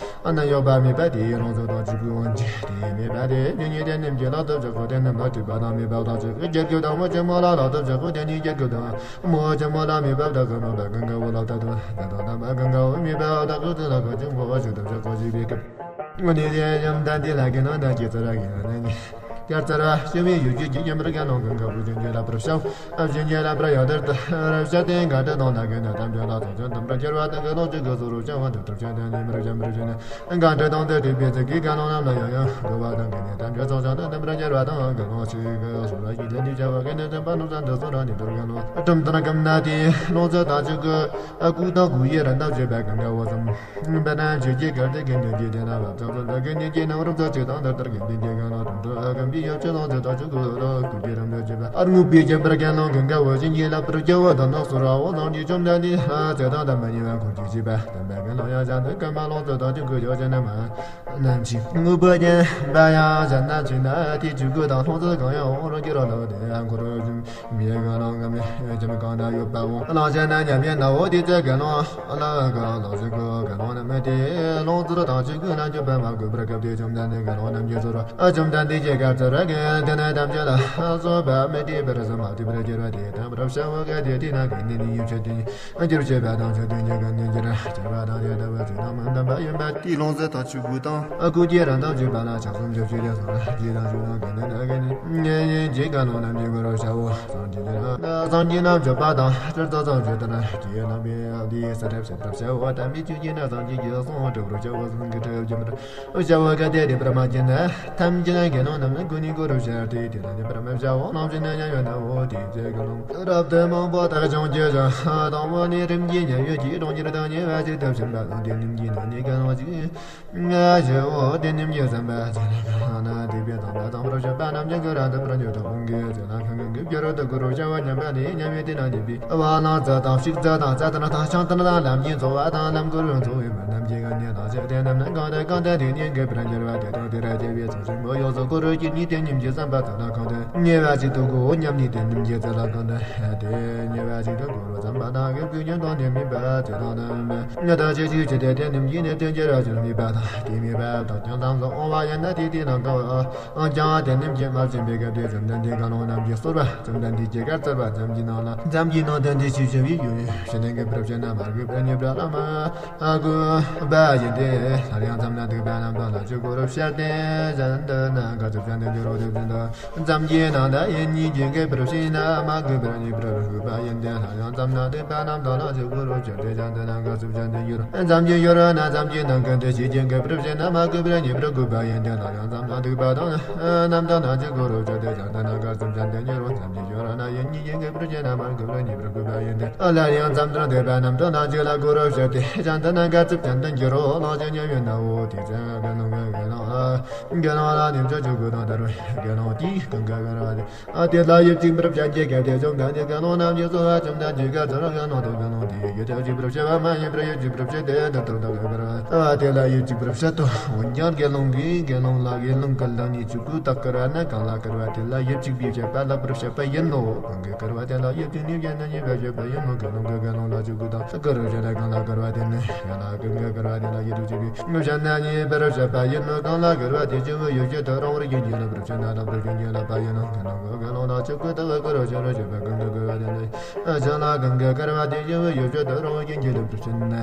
ཨ་ནི་གཡོགས་པ་མེད་པ་དེ་ཡི་ལོངས་སྤྱོད་དང་ཆོས་གོས་འོན་ཀྱང་དེ་ཡི་མེད་པ་དེ་བཅུ་གཉིས་དེ་རྣམས་ཀྱི་ལག་ཏུ་བཞག་གོ། དེ་རྣམས་ལ་སྤྲུལ་པ་དང་མོས་པ་དང་ཆོས་ཀྱི་དགེ་སློང་དང་མོ་ཆེན་མོ་ལ་ལག་ཏུ་བཞག་གོ། དེ་ཉིད་དགེ་སློང་དང་མོ་ཆེན་མོ་ལ་མོས་པ་དག་གི་མོས་པ་གང་ག་བོ་ལག་ཏུ་དང་དེ་དང་ལྡན་པ་གང་ག་བོ་མོས་པ་དག་གི་ཚུལ་ལ་གོ་ཅིང་གོ་བ་ཞིག་ཏུ་བཞག་གོ་ཞེས་པའི་སྐབས། དངོས་གནས་དེ་ཡང་ད་འདི་ལ་དགེ་སློང་དག་གི་ཚུལ་ལ་དགེ་སློང་ནི། དེར་ཚར་བ་ཞུ་བའི་ཡུལ་གྱི་རྒྱུད་ཀྱི་མར་དགེ་སློང་གང་ག་བོ་བྱིན་གྱིས་བརླབ་པར་བྱའོ། ཨ་བྱིན་གྱིས་བརླབ་པར་ཡང་དེར་ལྟར་བྱ་སྟེ་གང་འདྲ་དང་ན་གང་འདྲ་དམ་ཆོས་ལ་ཚོགས་ཀྱང་དམ་པར་གྱུར་པ་དང་དགེ་སློང་གཅིག་གི་ཚོགས་རུ་བྱ་བ་འདི་ལྟར་བྱ་སྟེ་ནི་མར་བྱ་མར་བྱ་ནི་གང་འདྲ་དང་དེ་སྒྲུབ་པའི་ཚིག་གིས་དགེ་སློང་རྣམས་ལ་ཡང་ཡང་གོ་བ་དང་གིས་ནི་དམ་ཆོས་ཚོགས་ཀྱང་དམ་པར་གྱུར་པ་དང་དགེ་སློང་གཅིག་གི་ཚོགས་ལ་ཡིད་ལས་ནི་བྱ་བ་གིས་ནི་སེམས་པ་རྣམས་སུ་འདི་ཚོགས་རང་ནི་དུར་གང་ལོ་གྲུབ་མཐའ་གམ་ན་དེའི་ལོངས་སྤྱོད་དང་ཆོས་གོས་ཨ་སྐུ་དང་སྐུ་ཡི་རིན་ཐང་བརྗོད་པ་གང་ག་བོ་ཙམ། དཔེར་ན་ཆོས་ཀྱི་གར་དེ་དགེ་འདུན་གྱི་དེ་ན་བབ་ཙམ་ཚོགས་དགེ་འདུན་གྱི་རྣམ་རོལ་ཚོགས་ཅིག་དང་དེ་ལྟར་དགེ་འདུན་གྱི་གང་ལ་དོན་དུ་ཨ་གམ་པའི་ཡོ་བྱད་ལོངས་སྤྱོད་དང་ཆོས་གོས་ལ་སྐུ་གི་རིན་ཐང་བརྗོད་པ་ཨ་དངོས་པོའི་ཁྱད་པར་གང་ལོ་གང་ག་བོ་བྱིན་གྱིས་བརླབ་པར་བྱའོ། དང་ནི་གསོལ་བའོ། སངས་རྒྱས་བཅོམ་ལྡན་འདས་ཚེ་དང་ལྡན་པ་ཉེ་བར་འཁོར་གྱིས་བྱས་པ་དམ་པའི་དགེ་སློང་ཡང་གཞན་དུ་གང་མ་ལོངས་སྤྱོད་དང་ཆོས་གོས་ཡོ་བྱད་རྣམས་རྣམས་ཀྱི་དངོས་པོ་ཅན་པ་ཡང་གཞན་རྣམས་ཀྱི་ན་དེ་ཆོས་གོས་དང་ལོངས་སྤྱོད་གང་ཡང་འོང་རུང་གྱུར་རོ་ལགས། དེ་ཡང་འཁོར་བ་བཞིན། མི་གང་རུང་གང་མེད་ཅིང་གང་དག་ཡོད་པའོ། བླང་བྱ་ནི་མཉམ་ཉིད་ནའོ། དེ་ཚེ་དགེ་སློང་ལ་གང་ལོག་ཞིག་གོ་དགེ་སློང་རྣམས་དེ་ལོངས་སྤྱོད་དང་ཆོས་གོས་རྣམས་ཀྱི་པདྨ་གུས་པར་བཀུར་སྟེ་བཅོམ་ལྡན་འདས་དགེ་སློང་རྣམས་ཀྱི་ཚོགས་རུ་བཅོམ་ལྡན་འདས་ཀྱི་སྐབས་ ར་གན་དེ་ནས་ཐམས་ཅད་ལ་སོགས་པ་མི་འདྲེས་པར་བསམ་པ་དེ་པར་གྱུར་པ་དེ་དང་པར་བྱ་བ་ག་དེ་དེ་ན་གི་ནི་ནི་ཡིན་ཕྱིར་དེ་ཉིད་གྱུར་ཅེས་པ་དང་ཆོས་དོན་གྱི་ཀུན་ནས་འགྱུར་གྱུར་པ་དང་དེ་ལྟ་བུ་ཚིག་དང་མི་ལྡན་པ་ཡིན་པ་དེའི་ལུང་ཟད་དང་ཆོས་སྐུ་དང་སྐུ་སྐྱེ་རང་དང་བཅས་པ་ལ་ཆགས་སུ་འཇོག་ཕྱིར་དེ་སོང་ལ་རྗེས་དང་ཆོས་དང་ཀུན་ནས་ན་གི་ནི་ཡིན་གྱི་ཀ་ལོང་རྣམས་ཀྱི་གུ་རུ་ཞབས་འོག་སངས་རྒྱས་ཀྱི་རང་སངས་རྒྱས་རྣམས་མཆོད་པ་དང་སྤྱིར་བཏང་སངས་རྒྱས་དང་རྗེས་གནང་བའི་ལས་ས་རབ་ཞབས་རབ་ཞབས་འོག་དམ་པའི་ཆོས་ཀྱི་ནང་སངས་རྒྱས་ཀྱི་གསུང་སྒྲུབ་རུ་ཞབས་འོག་གསུང་གི་ཁྲིད་ཀྱི་མར། ཞབས་འོག་ག་དེ་དེ་པར་མ་བྱས་ན། ཐམས་ཅད་དགེ་སློང་རྣམས་ནི་སྐུ་ནི་གུ་རུ་ཞབས་ཏེ་དེ་ལ་ཉན་པར་མི་བྱའོ། ནང་བཞིན་ནི་མཉན་ཡོད་ནའོ། དེའི་ཚེ་དགེ་སློང་རབ་ཏུ་མང་པོ་དག་བྱུང་གི་ཞིང་། དང་པོ་ནི་རིམ་གྱིས་མཉན་ཡོད་ཀྱི་གྲོང་ཁྱེར་དུ་ཉེ་བ་ཞིག་ཏུ་ཕྱིན་པ་དང་། དེ་རྣམས་ཀྱི་ནང་ནས་དགེ་སློང་ཞིག་ཞབས་འོག་དེ་རྣམས་ཀྱི་བསམ་པ་ཅི་ལ་གང་ན་དེ་པའི་དང་པ་དང་པོར་བྱོན་པ་རྣམས་ཀྱི་གུ་རུ་དུ་པར་འཇུག་དང་དགོངས་ཀྱི་ཚེ་ལ་ཁང་ཁང་གི་བྱ་རོག་ཏུ་གུ་རུ་ཞབས་འོག་མཉན་པ་ནི་མཉན་ཡོད་དེ་རྣམས་ཀྱི་པའི། བ་ལང་རྩ་དང་ཕྱུགས་རྩ་དང་རྩ་ཐང་དང་ཆང་ཐང་དང་ལམ་གྱི་འཚོ་བ་དང་ལམ་གུ་རུ་འཚོ་བའི་མི་རྣམས་ཀྱི་ཀུན་ནས་ལག་ཆ་དེ་རྣམས་ནི་གང་དང་གང་དུ་དེ་ཉིད་ཀྱི་པར་འགྱུར་བ་དེ་དང་དེ་ར་སྐྱེ་བའི་ཚོགས་ཆེན་པོ་ཡོངས་སུ་གུ་རུ་ཀྱི་ནི་དེ་ཉིད་ཀྱི་བསམ་པ་ཚོ་ལ་གང་དུ་ཉེ་བ་ཞིག་ཏུ་གོ་སྙམ་ནི་དེ་རྣམས་ཀྱི་ཚེ་ལ་གང་དུ་དེ་ཉེ་བ་ཞིག་ཏུ་གུ་རུ་བསམ་པ་དང་གི་ཀུན་ཀྱང་དོན་ནི་མིན་པ་ཚེ་དང་ནི་མི་ད་ཅི་ཞིག་ཅི་དེ་དེ་རྣམས་ཀྱི་ནི་དོན་གྱི་ར་ཅི་མིན་པ་དང་དེ་མིན་པ་དང་ཀྱང་ཙམ་ལ་འོང་བ་ཡིན་ན་དེ་དེ་ལ་གང་བ། ཀྱང་དེ་རྣམས་ཀྱིས་མ་བྱིན་པའི་སྐབས་དེ་བཅོམ་ལྡན་འདས་དགེ་སློང་རྣམས་ཀྱིས་གསོལ་བ། བཅོམ་ལྡན་འདས་ཀྱིས་གར་སྩལ་བ་འཛམ་གྱི་ནང་ལ། འཛམ་གྱི་ནང་དོན་དེ་ཤེས་བྱ་བའི་ཡུལ་ཡིན་ཞེ་ན་གི་པར་བྱེད་ན་མ་གུས་པར་ཉེས་པར་བླ་མ་གུས་པ་ཡིན་ཏེ། སླར་ཡང་མཚམས་ན་འདུག་པ་རྣམས་དང་ལ་ཆོས་སྒོ་རུ་བཤད་དེ་གཞན་དུ་ན་ག་ཚུལ་བྱ་འདི་འགྱུར་རོ་དེ་བཞིན་དུ། འཛམ་གྱི་ནང་ད་ཡིན་ཉིད་ཀྱི་གི་པར་བྱེད་ན་མ་གུས་པར་ཉེས་པར་གུས་པ་ཡིན་ཏེ། སླར་ཡང་མཚམས་ན་འདུག་པ་རྣམས་དང་ལ་ཆོས་སྒོ་རུ་བཤད་དེ་གཞན་དུ་ན་ག་ཚུལ་བྱ་འདི་འགྱུར། འཛམ་གྱི་ཡུལ་ན་འཛམ་གྱི་ནང་གི་འདུ་བྱེད་ཀྱི་གི་པར་བྱེད་ན་མ་གུས་པར་ཉེས་པར་གུས་པ་ཡིན་ཏེ། སླར་ཡང་མཚམས་ན་འདུག་པ་དང་། རྣམས་དང་ན་ཅི་གུ་རུ་བཅོ་ལྡན་ཅང་དེ་ན་ག་ཙམ་ཅང་དེ་ཉེ་རུ་ཙམ་གྱི་ཡོ་ར་ན་ཡིན་ཉིད་ཡིན་གི་པར་ཅེ་ན་མར་གུ་རུ་ཉེ་པར་གུ་པ་ཡིན་ཏེ། ཨ་ལ་ཡང་ཙམ་དུ་འདོད་པ་རྣམས་དང་ན་ཅི་ལ་གུ་རུ་བཅོ་ལྡན་ཅང་དེ་ན་ག་ཙམ་ཅང་དེ་ཉེ་རུ་ལོག་ཅི་ཉེ་ཡོད་ན་འོ་དེ་ཙམ་ག་ནང་ག་ག་ནང་ཨ་ག་ནང་ལ་ནི་བཅོ་ཆུ་གུ་དང་དར་བའི་ག་ནང་དེའི་གང་ག་ག་ར་དེ། ཨ་དེ་ལ་ཡིབ་ཅིག་པར་བྱ་རྒྱལ་ག་དེ་བཅོམ་ལྡན་འདས་ག་ནང་རྣམས་ཀྱི་གསོལ་བ་བཅོམ་ལྡན་འདས་ག་ཙམ་ར་ག་ནང་དང་ག་ནང་དེ་ཡོད་ཅག་ཅིག་པར་བྱ་བ་མ་ཡིན་པར་ཡོད་ཅིག་པར་བྱ་དེ་དར་དང་དར་ག་ར། ཨ་དེ་ལ་ཡིབ་ཅིག་པར་བཤད་དོ། འོན་ཀྱང་དགེ་སློང་གིས་དགེ་སློང་ལ་དགེ་སློང་གི་ལག་ནས་ཆུ་སྐུ་དག་བཀུར་བ་ན་གང་ལ་བཀུར་བ་དེ་ལ་ཡིབ་ཅིག་པའི་བཤད་པ་ལ་པར་བཤད་པ་ཡིན་ནོ། གང་གིས་བཀུར་བ་དེ་ལ་ཡིབ་ཅིག་ནི་བཤད་ན་ཉེས་པ་བཤད་པ་ཡིན་ནོ། དགེ་སློང་གིས་དགེ་སློང་ལ་ཆུ་སྐུ་དང་བཀུར་བར་བྱེད་ན་གང་ལ་བཀུར་བ་དེ་ནི་གང་ལ་གང་གིས་བཀུར་བ་དེ་ལ་ཡིབ་ཅིག་པའི་བཤད་ན་ཉེས་པར་བཤད་པ་ཡིན་ནོ། གང་ལ་བཀུར་བ་དེ་ཆུ་བོ་ཡོད་ཀྱི་དུ་རང་བར་གྱི་རྒྱུད་ལ་པར་བཤད་ན་ལ་པར་གྱི་ཉེས་ལ་པ་ཡིན་ནོ། དགེ་སློང་གིས་དགེ་སློང་ལ་ཆུ་སྐུ་དང་བཀུར་བར་བྱེད་རོ་བྱེད་པ་གང་གིས་བཀུར་བ་དེ་ལ། ཅང་ལ་གང་གིས་བཀུར་བ་དེ་ཡོད་ཡོད་ཅོ་དོ་རུང་བ་ཀུན་གྱི་ལ་པར་བྱེད་ན།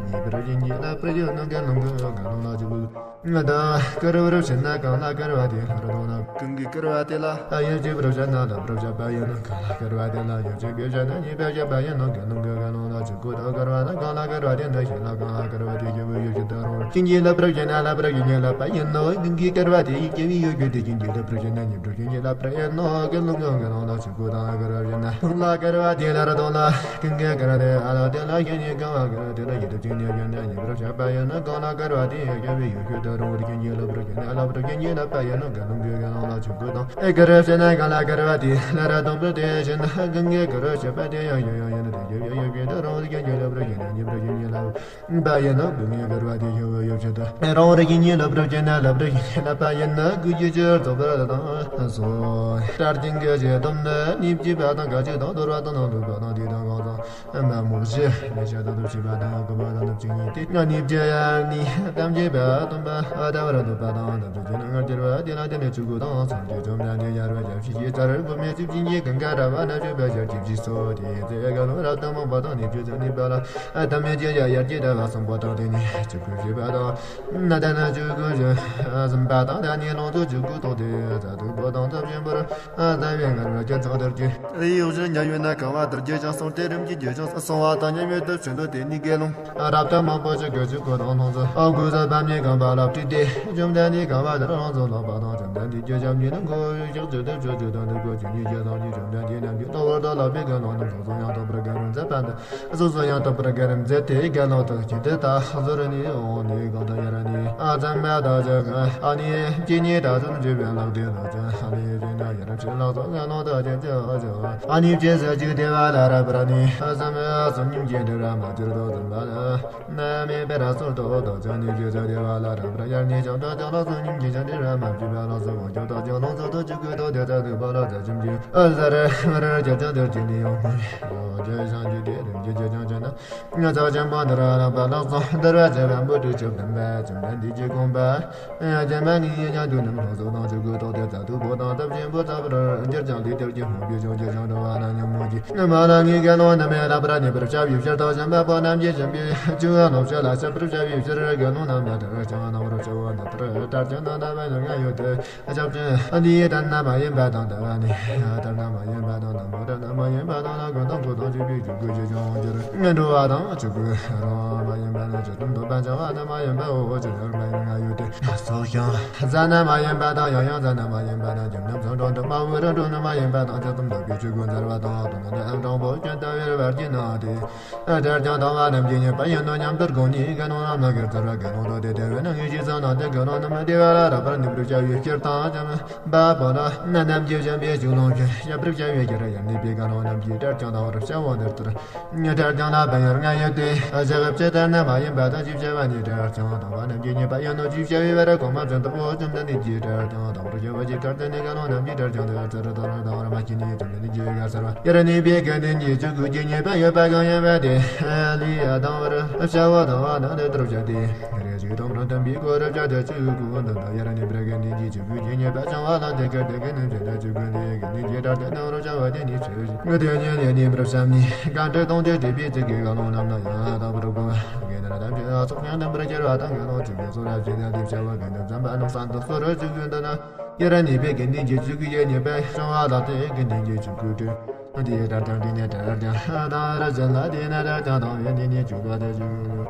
ཉེས་པར་ཀུན་གྱི་ལ་པར་ཡོད་ནོ། དགེ་སློང་གིས་དགེ་སློང་ལ་ཅི་བཀུར་བ་དེ་ལ་བཀུར་བར་བྱེད་ན་གང་ལ་བཀུར་བ་དེ་ལ་ར་དོ་ན། གང་གིས་བཀུར་བ་དེ་ལ་ཡིབ་ཅིག་པར་བྱེད་ན་ལ་པར་བྱེད་པ་ཡིན་ནོ། གང་ལ་བཀུར་བ་དེ་ལ་ཡིབ་ཅིག་པའི་བྱེད་ན་ཉེས་པའི་བྱེད་པ་ཡིན་ནོ། དགེ་སློང་གིས་དགེ་སློང་ལ་ཅི་བཀུར་བ་དེ་ལ་བཀུར་བ་ན་གང་ལ་བཀུར་བ་དེ་འདི་ཤེས་ལ་གང་ལ་བཀུར་བ་དེ་ཡོད་ཡོད་ཅོ་དོ་རུང་བ་ཀུན་གྱི་ལ་པར་བྱེད་ན་ལ་པར་ཀུན་གྱི་ལ་པ་ཡིན་ནོ། གང་གིས་བཀུར་བ་དེ་ཡིབ་ཅིག་པའི་ཡོད་ཀྱི་དེ་ཀུན་གྱི་ལ་པར་བྱེད་ན་ཉེས་པར་ཀུན་གྱི་ལ་པར་ཡིན་ནོ། དགེ་སློང་གིས་དགེ་སློང་ལ་ཆུ་སྐུ་དང་བཀུར་བར་བྱེད་ན། གང་ལ་བཀུར་བ་དེ་ལ་ར་དོ་ལ། གང་གིས་བཀུར་བ་དེ་ཨ་ལ་དེ་ལ་ཤེས་ནས་གང་ལ་བཀུར་བ་དེ་ལ་ཡིད་དུ་བཅུག་ནས་བྱེད་ན་ཉེས་པར་བྱེད་པ་ཡིན་ནོ། གང་ལ་བཀུར་བ་དེ་ཡང་བཀུར་བའི་ཡོད་ཤོས་དུ་རུང་བ་ཀུན་གྱི་ལ་པར་བྱེད་ན་ལ་པར་ཀུན་གྱི་ལ་པ་ཡིན་ནོ། དགེ་སློང་གིས་དགེ་སློང་ལ་ཆུ་སྐུ་དང་བཀུར་བར་བྱེད་ན་གང་ལ་བཀུར་བ་དེ་ལ་ར་དོ་པར་དེ་བྱེད་ན། གང་གིས་བཀུར་བར་བྱེད་པ་དེ་ཡང་ཡང་ཡང་ཡིན་ནོ། དེ་བཀུར་བའི་ཡོད་ཤོས་དུ་རུང་བ་ཀུན་གྱི་ལ་པར་བྱེད་ན་ཉེས་པར་ཀུན་གྱི་ལ། པ་ཡིན་ནོ། གང་གིས་བཀུར་བ་དེ་ཡོད་ཡོད་ཅོ་དོ་རུང་བ་ཀུན་གྱི་ལ་པར་བྱེད་ན་ལ་པར་ཀུན་གྱི་ལ་པ་ཡིན་ནོ། གང་གིས་ཆུ་རྫོགས་པར་དང་སོ། སྐྲར་ཅན་གྱི་ཆུ་དོམ་ནི་ནི་བཅས་པ་དང་ག་ཅི་དང་དོར་བ་དང་ནང་དུ་བ་དང་དེ་དང་གང་དང་མ་མོ་བཞི་ནི་ཆ་དང་དུ་བྱེད་པ་དང་གོ་བ་དང་ནུབ་ཅིང་ཉིད་དེ་ང་ནི་བཅས་ཡ་ནི་དམ་བཅས་པ་སྟོན་པ་ཨ་ད་བར་འདོད་པ་དང་དམ་བཅས་ཀྱི་ནང་ང་སྐྱེར་བ་དེ་ལ་དེ་ནི་ཆུ་སྐུ་དང་ཚོམ་གྱི་བཅོམ་ལྡན་འདས་ཡར་བ་ཞབས་ཕྱི་ཡི་ཚར་གོ་མེ་ཚིབ་ཅིང་གི་གང་ག་ར་བ་ན་བཅོས་པ་ཞབས་ཀྱི་ཕྱི་སོ་དེ་ཚེ་ག་ལོ་རབ་ཏུ་མང་པོ་དང་ནི་བཅོས་ཚར་ནི་པ་ལ། ཨ་ཐ་མའི་ཅི་ཡ་ཡར་གྱི་ད་བ་གསུམ་པོ་དང་དེ་ནི་ཆུ་སྐུ་བཞི་པ་དང་། ན་ད་ན་ཆུ་སྐུ་བཞི་གསུམ་པ་དང་ད་ནི་ལོངས་སུ་ཆུ་སྐུ་དང་དེ་ད་དུ་པོ་དང་ཐབས་ཆེན་པོར་ཨ་ད་བའི་ངར་བ་ཀྱང་ཚང་དར་གྱི་ཡོག་བཞི་ཉ་ཡོད་ན་གང་བ་དར་རྒྱས་ཀྱང་སོང་སྟེ་རིམ་གྱིས་རྒྱས་ཀྱང་སོང་བ་དང་མཉམ་ཡོད་དུ་བྱོན་དུ་དེ་ནི་དགེ་སློང་རབ་ཏུ་མང་པོ་ཞིག་གི་ཆུ་སྐུ་དང་ལོངས་སུ་ཨ་སྐུ་ས་བམ་ནི་གང་བ་ལ་བྲིས་ཏེ་བཅོམ་ལྡན་ནི་གང་བ་དར་ལོངས་སུ་ལོག་པ་དང་བཅོམ་ལྡན་འདས་ཀྱི་ཞབས་ཉིད་ལ་མགོ་བོས་ཞག་ཅིག་ཏུ་ཆུ་ཆུ་དང་འདུག་གོ་ཆུ་ཉིད་ཀྱི་དང་ཀྱི་བཅོམ་ལྡན་འདས་རྣམས་ཀྱི་ལྟ་བར་དུ་ལག་པའི་དགེ་སློང་རྣམས་སོ་སོ་ཡང་དག་པར་དགེ་སློང་མཛད་པ་འདི། སོ་སོ་ཡང་དག་པར་དགེ་སློང་མཛད་དེ་དགེ་སློང་དག་ཅིག་ཏུ་ད་ཟུར་ནས་འོང་ནས་གང་དུ་ཡར་ནས་ཨ་ཙམ་པ་དག་ཅིག་ཨ་ནི་ཅི་ཉིད་ད་ཚུན་བརྗོད་པའི་ལག་ཏུ་དག་ཅིག་ཨ་ནི་ཅི་ན་ཡར་ཕྱིར་ལག་སོགས་དགེ་སློང་དག་ཅིག་ཅི་ཨ་ཅི་ཨ་ནི་ཅི་ཟེར་ཅིག་དེ་བ་ལ་ར་པར་ནི་ཨ་ཙམ་ཨ་ཙམ་ཉིད་ཀྱི་འབྲེལ་བ་མ་གྱུར་དོ་ཙམ་པ་ལ་ན་མེད་པར་ཟུར་དུ་དག་ཅིག་ཨ་ནི་ཅི་ཟེར་དེ་བ་ལ་ར་པར་ཡར་ནི་ཅང་དག་ཅིག་ལག་སོགས་ཉིད་ཀྱི་ཅང་འབྲེལ་བ་མ་གྱུར་པ་ལག་སོགས་འོ་ཅང་དག་ཅིག་ལོངས་སུ་དུ་ཅིག་གུ་དོ་དེ་ཙམ་དུ་པ་ལ་ཙམ་གྱི་ཨ་ཟ་ར་མ་ར་ཅང་ཅང་དེར་ཅི་ནི་ཡོང་མི་ཡོད་ཅེས་བྱང་གི་དེ་རིམ་གྱིས་ཅི་ཅང་ཅི་ན། ང་ཚོ་ཆེན་པོ་འདི་ར་ལ་པ་ལག་སོགས་འདི་ར་བྱེད་པ་མུ་སྟེགས་ཆོས་བསྟན་པ་བཅོམ་ལྡན་འདས་ཀྱི་དགོངས་པ། རྒྱ་མ་ངའི་ཡ་དུ་ནམ་ལྷོ་སོགས་དང་ཆོས་སྐུ་ཐོག་དེ་ཙ་དུ་ པོ་དང་སྟོབས་ཆེན་པོ་ལྟ་བུར་འགྱུར་ཀྱང་། དེ་ལྟར་གྱི་སྨོན་པའི་ཕྱོགས་ཀྱི་བྱང་གྲོལ་བ་ལ་ཉོན་མོངས་ཀྱི་ནི་མ་ལ་ངའི་དགེ་སློང་རྣམས་ཡང་ལྷག་པར་གནས་པར་བྱ་བའི་ཕྱིར་དང་། བྱམས་པ་པོ་རྣམས་ཀྱིས་བྱམས་པའི་ཆོས་ཀྱི་རྣམ་གཞག་ལ་བཤད་པར་བྱ་བའི་ཕྱིར་དགེ་སློང་རྣམས་ལ་དེར་ཀྱང་གནང་བར་བྱའོ། འདི་ལྟར་དྲག་ཀྱང་དང་དམ་པ་ཡང་ཡོད་དེ། ཞབས་ཀྱི་འདི་ཡི་ལྟར་ན་མ་ཡིན་པ་དང་། ལྟ་བ་ནི་ལྟར་ན་མ་ཡིན་པ་དང་། དང་པོ་ལྟར་ན་མ་ཡིན་པ་དང་། ལ་ཀུན་དང་ཀུན་དང་བཅས་པའི་ཆོས་ཀུན་ཞེས་ཀྱང་འགྱུར། འགྲོ་བ་དང་ཆོས་ཀུན་རང་མ་ཡིན་པ་ནི། ཇི་ལྟར་འདོད་པ་འཆང་བ་ནི་མ་ཡིན་པའོ། ཇི་ལྟར་མ་ཡིན་ང་ཡོད་དེ། སོགས་ཀྱང་བཟའ་ན་མ་ཡིན་པ་དང་། ཡང་ཡང་བཟའ་ན་མ་ཡིན་པ་དང་། ཇི་ཙམ་འགྲོ་འདོད་མ་བུ་རུ་འགྲོ་ནི་མ་ཡིན་པ་དང་། ཇི་ཙམ་འདོད་པའི་ཆོས་ཀུན་བཙལ་བ་དང་། དོན་དམ་དྲང་པོ་ཅན་ལྟ་བའི་བར་གྱིས་ན་དེ། དེར་ཀྱང་དང་བ་རྣམས་ཀྱི་ཉེས་པ་ཡིན་ནོ་སྙམ་དུ་དགོངས་ནས། དགེ་སློང་རྣམས་ལ་དགེ་རྩ་བ་དགེ་སློང་དུ་སྟེ། དེ་བས་ན་ངེས་ཤེས་བཟང་ན་དེ་དགེ་སློང་རྣམས་བདེ་བ་ལ་རག་པར་ནུས་པར་བྱ་བའི་ཕྱིར་དང་། བྱམས་པ་པོ་རྣམས་ཀྱིས་བྱམས་པའི་ཆོས་ལོངས་སྤྱོད་བྱ་བར་བྱ་བའི་ཕྱིར། ཡབ་ནི་པའི་དགེ་སློང་རྣམས་ཀྱིས་དེར་ཀྱང་དང་བར་བྱའོ། འདི་ལྟར་དེར་ཀྱང་དང་བ་ཡང་ཡོད་དེ། ཞེས་བྱ་བ་ནི་དེར་ཀྱང་དང་བ་རྣམས་ཀྱི་ཉེས་པ་ཡིན་ནོ་ཞེས་བྱ་བའི་བར་གོང་མ་བཞིན་དུ། བྱམས་ལྡན་ནི་གྱིས་དེར་ཀྱང་དང་བར་བྱ་བ་ཅིག་དེར་ཀྱང་དེ་དགེ་སློང་རྣམས་ཀྱིས་དེར་ཀྱང་དེ་ལྟར་དང་བ་རྣམས་ཀྱི་ཉེས་པ་ཡིན་ནོ་ཞེས་བྱ་བའི་བར་ཡབ་ནི་པའི་དགེ་འདུན་གྱི་ཆོས་ཀུན་གྱི་ཉེས་པ་ཡོད་པ་གང་ཡིན་པ་དེ་ལས་དང་བར་བྱའོ། དང་བ་རྣམས་དེ་ལྟར་བྱ་སྟེ། རེ་ཞིག་དང་པོར་དམ་པའི་གོ་རབ་བྱ་སྟེ། ཆོས་ཀུན་དུ་ཡར་ནི་པར་དགེ་འདུན་གྱི་ཆོས་ཀུན་གྱི་ཉེས་པ་བྱང་བ་ལ་དེ་སྐད་དེ། དགེ་འདུན་གྱི་ཆོས་ཀུན་དེ་དགེ་འདུན་གྱི་དགྲར་དེ་དང་བར་བྱ་བ་དེ་ནི་ཆོས་ཀུན་དེ་ཉེས་ནི་པར་བྱམས་ནི་གང་དྲི་དང་དེ་དྲིས་པའི་ཚིག་གིས་དགེ་སློང་རྣམས་ལ་ཡང་དག་པར་གོ་བ། དགེ་འདུན་ཐམས་ཅད་ཚོགས་ཀྱང་ལྡན་པར་གྱུར་པ་དང་། དགེ་སློང་ཆོས་ཀྱི་ཚོགས་རབ་ཞིག་དང་དེ་བྱ་བ་དགེ་འདུན་བྱམས་པ་རྣམས་སམ་དུ་གསོལ། ཆོས་ཀུན་དུ་ན་ཡར་ནི་པའི་དགེ་འདུན་གྱི་ཆོས་ཀུན་གྱི་ཉེས་པ་བྱང་བ་ལ་དེ་དགེ་འདུན་གྱི་ཆོས་ཀུན་དྲི། དེའི་དགྲར་ཀྱང་དྲིས་ནས་དེར་ཀྱང་དང་བར་བྱ་ལ། དེས་ན་དེར་ཀྱང་དང་བའི་ནི་ནི་ཆོས་ཀུན་དེ་ཆོས་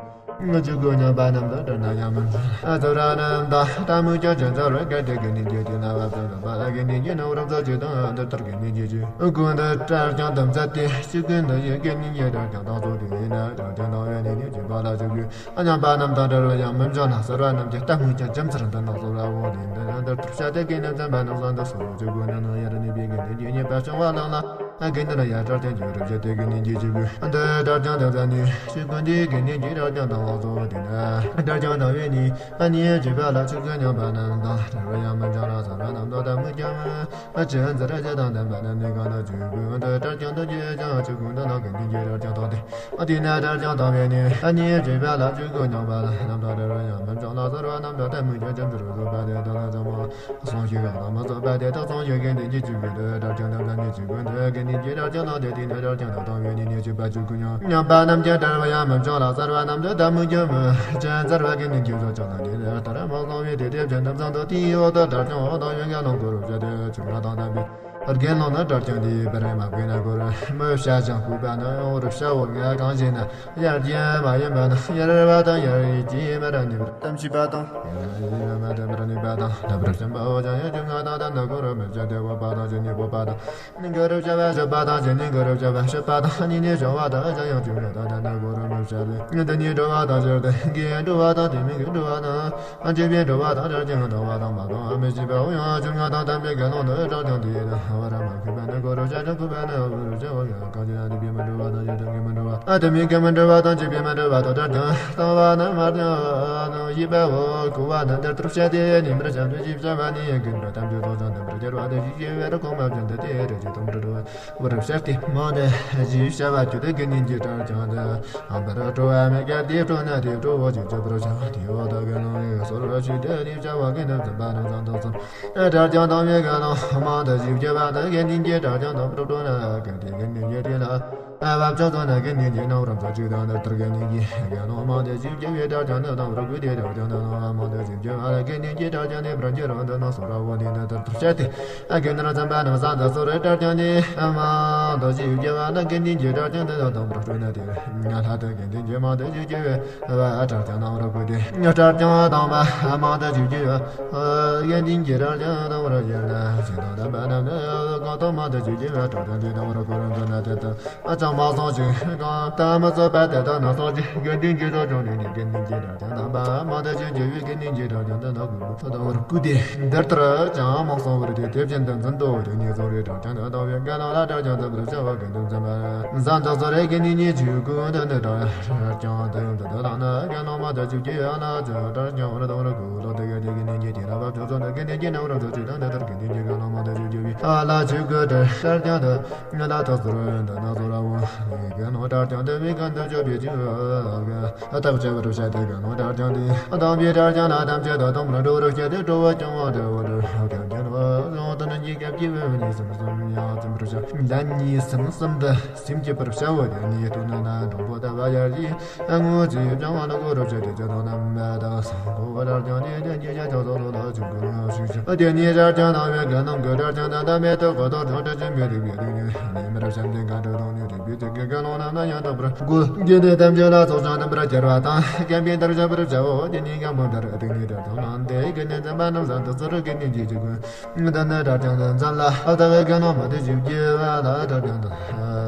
ཀུན་ཆོས་ཀུན་ཉམས་པ་རྣམས་དང་བྲལ་ན་ཡང་མི་འབྱུང་ལ། ཚོར་བ་རྣམས་དང་ལྟ་སྨོས་ཀྱང་ཅི་མཛད་རུང་། གལ་ཏེ་དགེ་འདུན་གྱི་དེ་ན་བ་བྱང་བ་ལ་དགེ་འདུན་གྱི་རྣམ་རོལ་མཛོད་ཅིག་དང་། འདི་ལྟར་དགེ་འདུན་གྱི་ཆོས་ཀུན་དེ་དགྲར་ཀྱང་དམ་མཛད་དེ། ཆོས་ཀུན་དེ་ཡི་དགེ་འདུན་གྱི་དགྲར་ཀྱང་དང་ཚོགས་ཏེ། ཡིན་ན་དགྲར་ཀྱང་དང་བའི་ནི་ནི་ཆོས་པ་ལ་ཆོས་ཀུན་ཉམས་པ་རྣམས་དང་བྲལ་བ་ཡང་མི་འབྱུང་ལ། ཚོར་བ་རྣམས་ཀྱི་ལྟ་སྨོས་ཀྱང་ཅི་མཛད་རུང་། འདི་ནི་ཚོར་བའོ། དེ་འདི་ནི་འདིར་ཐུག་བྱ་སྟེ། དགེ་འདུན་བྱམས་པ་རྣམས་སམ་དུ་གསོལ། ཆོས་ཀུན་ནི་ནི་ཡར་ནི་པའི་དགེ་འདུན་གྱི་ཉེས་པ་བྱང་བ་ལ་ལ། དགེ་འདུན་ཡང་དགྲར་ཀྱང་འགྱུར་བར་བྱེད་དེ། དགེ་འདུན་གྱི་ཆོས་ཀུན་དེ་དགྲར་ཀྱང་དམ་མཛད་ནས། ཆོས་ཀུན་དེ་དགེ་འདུན་གྱི་དགྲར་ཀྱང་དམ་པར་གསོལ། དེས་ན་དགྲར་ཀྱང་དམ་པའི་ནི་ནི་ཆོས་པ་ལ་ཆོས་ཀུན་ཉམས་པ་རྣམས་དང་བྲལ་བ་ཡང་མི་འབྱུང་ལ། ཚོར་བ་རྣམས་དང་ལྟ་སྨོས་ཀྱང་ཅི་མཛད་རུང་། ཇི་ལྟར་བསྟན་པ་རྣམས་ནི་གང་དུ་ཆོས་ཀུན་དེ་དགྲར་ཀྱང་དམ་བཅས་ཀྱང་། ཆོས་ཀུན་དེ་ནི་དགེ་འདུན་གྱི་དགྲར་ཀྱང་དམ་སྟེ། དེས་ན་དགྲར་ཀྱང་དམ་པའི་ནི་ནི་ཆོས་པ་ལ་ཆོས་ཀུན་ཉམས་པ་རྣམས་དང་བྲལ་བ་ཡང་མི་འབྱུང་ལ། ཚོར་བ་རྣམས་དང་ལྟ་སྨོས་ཀྱང་ཅི་མཛད་རུང་། བཟོད་པ་དེ་དག་ལ་ཚང་མ། གསུང་ཞིག་གང་དང་མི་བཟོད་པ་དེ་དག་ཚང་ཞིང་དགེ་འདུན་གྱི་ཆོས་ཀུན་དེ་དགྲར་ཀྱང་དམ་པ་ནི་ཆོས་ཀུན་དེ་དགེ་འདུན་གྱི་དགྲར་ཀྱང་དམ་སྟེ། དེས་ན་དགྲར་ཀྱང་དམ་པའི་ནི་ནི་ཆོས་པ་ཆོས་ཀུན་ཉམས་པ་རྣམས་ཀྱང་བྲལ་བ་ཡང་མི་འབྱུང་ལ། ཚོར་བ་རྣམས་དང་ལྟ་སྨོས་ཀྱང་མི་ཅི་མཛད་པ་དགེ་འདུན་གྱི་ཚོགས་ཀྱང་དང་ནི་དེ་ལྟར་མ་གསུངས་པས། དེ་དེ་བཞིན་དུ་བཟང་དུ་དེའི་འོག་ཏུ་དགྲར་ཀྱང་དམ་པའི་དགེ་སློང་གོ་རུ་བྱ་སྟེ། ཆོས་ཀུན་དང་ལྡན་པའི་དགེ་སློང་ནི་དགྲར་ཀྱང་དེའི་བར་མ་བཀོད་ན། གོ་རུ་མི་བྱ་ཞིང་བཀོད་པ་ནི་འོ་རུ་བྱའོ། ང་གང་ཞེ་ན། ཡར་གྱི་མ་ཡིན་པ་དང་། ཡར་བ་དང་ཡར་གྱི་མར་གནས་པར་དམ་བཅས་པ་དང་། ཡར་གྱི་མ་དང་མར་གནས་པ་དང་། ལྷག་པར་བྱམས་པ་འོ་ཅང་ཡང་ཆོས་ལྔ་དང་ལྡན་ན་གོ་རུ་མི་བྱ་སྟེ། འོག་པ་དང་ཕྱི་ནས་འོག་པ་དང་། ནི་གོ་རུ་བྱ་བ། ཞབས་པ་དང་ཕྱི་ནས་གོ་རུ་བྱ་བ། ཞབས་པ་དང་སྙིང་ནས་བྱ་བ་དང་ཅང་ཡང་ཆོས་ལྔ་དང་ལྡན་ན་གོ་རུ་མི་བྱ་སྟེ། འདི་ནི་འགྲོ་བ་དང་ཕྱིར་དོན་གྱི་འགྲོ་བ་དང་། དེ་མིན་གྱི་འགྲོ་བ་དང་། འཇིག་པའི་འགྲོ་བ་དང་། དགྲར་ཀྱང་དམ་པ་དང་མ་དང་མི་བྱེད་པའོ། ཡང་ཆོས་ལྔ་དང་ལྡན་པའི་དགེ་སློང་དེ་དགྲར་ཀྱང་དེའི་བར་མ་བཀོད་པ་ནི་གོ་རུ་བྱ་ཞིང་བཀོད་པ་ནི་འོ་རུ་བྱའོ། ཡང་གང་ཞེ་ན། འཇིག་པའི་མི་འགྲོ་བ་དང་། འཇིག་རྟེན་གྱི་མི་འགྲོ་བ། ཨ་དེ་མིན་གྱི་མི་འགྲོ་བ་དང་། འཇིག་པའི་མི་འགྲོ་བ་དང་། དགྲར་ཀྱང་དམ་པ་ནི་མ་དང་ཡིན་པའོ། གོ་བ་ནི་འདིར་ཐུག་བྱ་སྟེ། ཉན་པར་བྱ་སྟེ་ཞེས་བྱ་བ་ནི་དགེ་འདུན་ཐམས་ཅད་ཚོགས་ཀྱང་ལྡན་པར་གྱུར་པ་དེ་ཞེས་བྱ་བའི་གོང་མ་བཞིན་དུ་དེ་རེ་ཞིག་དང་པོར་འགྲོ་བར་བྱ་སྟེ། མང་དུ་ཞེས་བྱ་བ་ཁྱོད་དགེ་འདུན་གྱི་དགྲར་ཀྱང་དུ། ཨམ་པར་སྤྲོ་བ་མེད་ཀྱང་དེ་སྤྲོ་ན་དེ་སྤྲོ་བོ་ཞེས་བརྗོད་པར་བྱ། དེའི་འོག་ཏུ་དགེ་སློང་ཡི་གསོར་བ་ཞིག་དེ་ནི་བྱ་བ་དགེ་འདུན་བྱམས་པ་རྣམས་སམ་དུ་གསོལ། དགྲར་ཀྱང་དམ་པའི་དགེ་སློང་མང་དུ་ཞེས་བརྗོད་པ་དང་། དགེ་འདུན་གྱི་དགྲར་ཀྱང་དམ་པར་སྤྲོ་ན། གལ་ཏེ་དགེ་འདུན་གྱི་དེ་ལ་བབ་ཅིང་སོང་ན། དགེ་འདུན་གྱི་རྣམ་རོལ་མཛོད་ཅིག་དང་། འདི་ལྟར་དགེ་འདུན་གྱི་དགེ་སློང་མང་དུ་ཞེས་བརྗོད་པས་དགྲར་ཀྱང་དུ་དམ་པར་བཀོད་དེ། དགྲར་ཀྱང་དུ་དམ་པ་མང་དུ་ཞེས་བརྗོད་པ་ལ་དགེ་འདུན་གྱི་དགྲར་ཀྱང་དེ་བར་འགྱུར་རོ། འདི་ནི་གསོལ་བའོ། དེ་ནི་འདིར་ཐུག་བྱ་སྟེ། དགེ་འདུན་བྱམས་པ་རྣམས་སམ་དུ་གསོལ། དགྲར་ཀྱང་དེ་མང་དུ་ཞེས་བརྗོད་པ་ལ་དགེ་འདུན་གྱི་དགྲར་ཀྱང་དུ་དམ་པར་སྤྲོ་ན། དེ་ལྷག་ཏུ་དགེ་འདུན་གྱི་མང་དུ་ཞེས་བརྗོད་པས་དགྲར་ཀྱང་དམ་པར་བཀོད་དེ། དགྲར་ཀྱང་དམ་པ་མང་དུ་ཞེས་བརྗོད་པས་དགེ་འདུན་གྱི་དགྲར་ཀྱང་དམ་པར་བཀོད་ན། ཆོས་དང་ལྡན་པ་རྣམས་ནི་གང་དུ་མང་དུ་ཞེས་བརྗོད་པས་དགྲར་ཀྱང་དེ་དམ་པར་བཀོད་རུང་། འདི་ནི་དེ་ལྟར་ཅང་མ་གསུངས་ཤིང་གང་དུ་མི་གསུངས་པ་དེ་དག་ནི་གསུངས་ཤིང་། དགེ་འདུན་གྱི་ཚོགས་ཀྱང་ནི་དགེ་འདུན་གྱི་དགྲར་ཀྱང་དམ་པ་མང་དུ་ཞེས་བརྗོད་པས་དགེ་འདུན་གྱི་དགྲར་ཀྱང་དུ་དམ་པར་བཀོད་དེ། འདི་ལྟར་ཅང་མ་གསུངས་པར་དེ་དེ་བཞིན་དུ་འཛིན་ཏོ། དེ་ཉིད་གསུངས་རེ། དགྲར་ཀྱང་དུ་དམ་པའི་དགེ་སློང་ལ་དགྲར་ཀྱང་དུ་དམ་པར་བྱ་བ་དགེ་འདུན་བྱམས་པ་རྣམས་སམ་དུ་གསོལ་རེ། དགེ་འདུན་གྱི་ཆོས་ཀུན་དེ་ནི་དགྲར་ཀྱང་དུ་ཡང་དུ་དུ་ལགས་ན། དགེ་སློང་མང་དུ་ཞེས་བརྗོད་ཡང་ན་ཅི་དགྲར་ཀྱང་དུ་དམ་པར་བཀོད་ལོ། དེ་གལ་ཏེ་དགེ་འདུན་གྱི་དེ་ལ་བབ་ཅིང་སོང་ན། དགེ་འདུན་གྱི་རྣམ་རོལ་མཛོད་ཅིག་དང་། འདི་ལྟར་དགེ་འདུན་གྱི་དགེ་སློང་མང་དུ་ཞེས་བརྗོད་པས་ ཨ་ལ་ཆོས་སྐུ་དེ་ཤར་ཀྱང་དུ། ང་ལ་ཐོག་ཟུར་འདི་ན་ཟོར་འོང་། ངའི་དགེ་སློང་དྲར་ཀྱང་དུ་མི་གན་དུ་བཅོ་བའི་ཆུ། ཨ་ཐག་ཆོད་པར་བྱ་སྟེ་དགེ་སློང་དྲར་ཀྱང་དུ། དམ་པའི་དྲར་ཀྱང་ན་ཐམས་ཅད་དུ་དམ་པར་འགྲོ་རུ་བྱ་སྟེ་འགྲོ་བ་སྐྱོང་བ་དེ་བ་དུ་ཧ་ཀྱང་དགེ་སློང་དུ་ནི་གཉིས་ཀྱང་སྐྱེ་བོ་གཉིས་སམ་གསུམ་ཡང་ཚིམ་པར་བྱ། ལན་གཉིས་སམ་གསུམ་དུ་སེམས་བསྐྱེད་པར་བྱའོ། དེ་ནས་ཐུགས་ནི་ན་འགྲོ་པོ་ལྟ་བ་ཡར་གྱིས། ཨ་ངོ་ཚེ་ཡོད་ཀྱང་བ་ལ་གོ་རུ་བྱ་སྟེ་ཅི་དང་ནམ་མེད་དང་སང་གོ་བ་དྲར་ཀྱང་དེ་དེ་ཉིད་ཀྱང་ཆོག་སོགས་སོགས་ལ་ཆོས་སྐུ་ཡང་ཞུགས་ཤིང་། དེ་ནས་དྲར་ཀྱང་དང་བའི་དགེ་སློང་གི་དྲར་ཀྱང་དང་དམ་པའི་ཐོག་གོ་ཐོག་ཀྱང་དྲར་ཀྱང་མི་རིགས་པའི་དུས་ཉིད་ནས་མི་རབས་བྱམས་ལྡན་གང་དྲུག་དང་ནི་རིགས་པའི་ཚིག་གི་དགེ་སློང་རྣམས་ལ་ཡང་དག་པར་གུས་བགྱིས་ཏེ་དམ་ཆོས་ལ་ཚོགས་ཀྱང་རྣམ་པར་སྦྱར་བ་དང་སྐད་འབོད་ལྟར་བྱ་བར་བྱའོ། དེ་ནས་ཀྱང་འབོད་ལྟར་དེ་ནས་དྲར་ཀྱང་དང་དེ་གི་ནས་འཛིན་པ་རྣམས་ལ་འདི་ཚུ་རུ་གི་ནས་འཇིགས་ཀྱི་ཀུན། དེ་ནས་དྲར་ཀྱང་དང་མཚན་ལ་ཨ་ཐ་བའི་དགེ་སློང་མ་དེ་བཞི་བགྱི་བ་ལ་དྲར་ཀྱང་དང་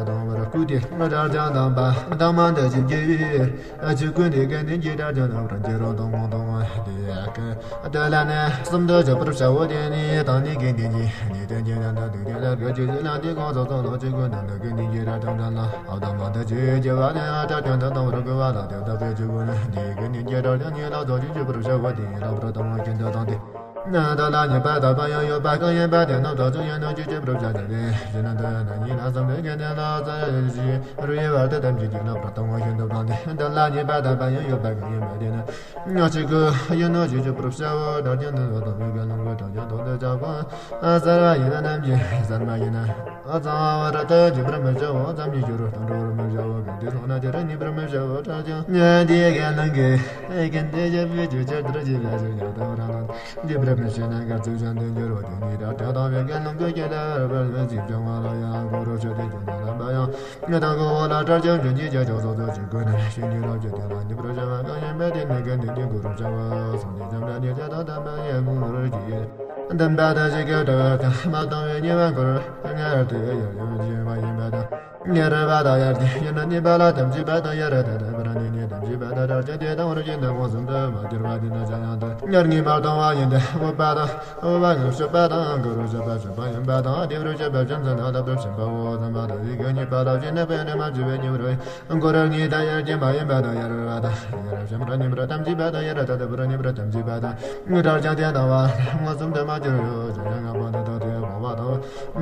དང་བར་བསྐུལ་ཏེ་དྲར་ཀྱང་དང་པ་དང་མ་དེ་བཞི་བགྱི་བའི་ཨ་ཆོས་སྐུ་འདི་གི་ནས་འཇིགས་དྲར་ཀྱང་དང་བར་འཇིགས་རུང་དང་ངོ་དང་དེ་ཡ་གི་དེ་ལ་ནི་གསུམ་དུ་འཇོག་པར་བྱའོ། དེ་ནས་དང་ནི་དགེ་འདུན་གྱི་ནི་དོན་གྱི་ལམ་དང་དུས་ཀྱི་ལམ་གྱི་ཆོས་ཀྱི་ལམ་དེ་གང་ཟག་ཚང་ལ་ཆོས་སྐུ་དང་དེ་གི་ནས་འཇིགས་དྲར་ཀྱང་དང་ལ་ཨ་དང་མ་དེ་ཆོས་ཀྱི་བ་ནི་ཨ་དྲར་ཀྱང་དང་དང་བར་བསྐུལ་བ་ལ་དེ་དག་གི་ཆོས་སྐུ་ནི་འདི་གི་ནས་འཇིགས་དྲར་ཀྱང་ཉིད་ལ་རྫོགས་ཆེན་བརྗོད་པར་བྱའོ། དེ་ཡི་ལྷག་པར་དང་བ་ཤིན་ཏུ་དང་དེ། ན་ད་ལ་ཉེས་པ་དག་པ་ཡང་ཡོད་པ་གང་ཡིན་པ་དེ་རྣམས་དག་ཅིང་ཡང་ན་ཅི་སྤྱོད་པར་བྱ་སྟེ། ཞེ་ན་འདི་ན་ཉིད་ལ་བསམ་པའི་དགེ་འདུན་ལ་བརྩོན་ཞེས་རུ་ཡི་བར་དུ་ཐམས་ཅད་ཀྱི་ལྷག་པར་དང་བ་ཤིན་ཏུ་དང་དེ། འདི་ལ་ཉེས་པ་དག་པ་ཡང་ཡོད་པ་གང་ཡིན་པ་དེ་ནི་ཉག་གཅིག་གི་ཡིན་ནོ་ཞེས་སྤྱོད་པར་བྱའོ། དྲར་ཀྱང་དུ་བ་དང་མི་དགེ་སློང་གི་དྲར་ཀྱང་དང་དེ་ཅག་གང་གསར་བ་ཡིན་ན་རྣམས་ཀྱིས་གསར་མ་ཡིན་ན། ཨ་ཙང་བ་ར་ཏ་འཇིགས་པར་མི་བྱའོ། ཙམ་ཉིད་སྦྱོར་དང་འགྲོ་བར་མི་བྱའོ། གལ་ཏེ་སོང་ན་དེ་ར་ཉེས་པར་མི་བྱའོ། དྲར་ཀྱང་ཉེས་དེ་གན་ལང་གི་གན་དེ་བྱ་བའི་ཆོས་ཆར་དུ་ར་ཅི་བ་ཞིག་ཡང་དང་རང་དང་འཇིགས་པར་མི་བྱེད་ན་གར་ཚུལ་བྱང་དུ་འགྱུར་རོ། དེ་ནི་དྲར་ཀྱང་དང་བའི་གན་ལང་གི་སྐྱེ་ལ་བར་མི་ཚིག་ཀྱང་བ་ལ་ཡང་གོ་རོ་ཆོས་དེ་ཀྱང་དང་ལམ་པ་ཡང་ཉེ་དང་གོ་བ་ལ་དྲར་ཀྱང་འབྱོན་གྱི་བྱ་ཆོག་སོགས་ཚོགས་ཀྱི་སྒོ་ནས་ཤེས་ཉིད་རབ་ཀྱི་དོན་ལ་ཉེས་པར་བྱ་བ་གང་ཡིན་པ་དེ་ནི་གན་དེ་ཀྱང་གོ་རོ་བྱ་བ་སོང་དེ་ཙམ་ལ་ཉེས་བྱ་དང་དམ་པ་ཡང་གོ་རོ་ཀྱི། འདུན་པ་དང་ཞིག་གི་དྲི་བ་དང་མ་བཏང་བའི་ཉེས་པ་འཁོར་སྔར་དུ་ཡང་ཡང་བྱས་པ་ཡིན་པ་དང་། ཉེ་རབས་པ་དང་ཡར་གྱི་ཡིན་ན་ཉེས་པ་ལ་དམ་བཅས་པ་དང་ཡར་ད་ལྟ་བར་ནི་ནི་དམ་བཅས་པ་དང་དྲར་ཀྱང་དེ་དང་བར་གྱི་ནི་མངོན་སུམ་དུ་མ་གྱུར་པ་དེ་ནི་བྱ་ཡང་དུ་ཉེར་གཉིས་མ་བཏང་བ་ཡིན་ཏེ་འོད་པ་དང་འོད་པ་ངོ་ཤེས་པ་དང་གོ་རུ་ཤེས་པ་ཤེས་པ་ཡིན་པ་དང་དེ་རུ་ཤེས་པ་ཅན་ཚན་དང་ལྟ་བུ་ཤེས་པའོ། བསམ་པ་དང་ཡིད་ཀྱི་ཉེས་པ་ལ་བྱས་ནས་པའི་ནི་མ་བྱས་པའི་ཉེས་པར། འཁོར་ཉིད་དང་ཡར་གྱི་མ་ཡིན་པ་དང་ཡར་བ་དང་ཡར་བྱམས་ར་ཉིན་པར་དམ་བཅས་པ་དང་ཡར་ད་ལྟ་བུར་ཉིན་པར་དམ་བཅས་པ་དང་དྲར་ཀྱང་དེ་དང་བ་མངོན་སུམ་དུ་མ་གྱུར་ཡོད་ཅེས་ཡང་ངག་པ་དང་དག་དེ་འོ་བ་དང་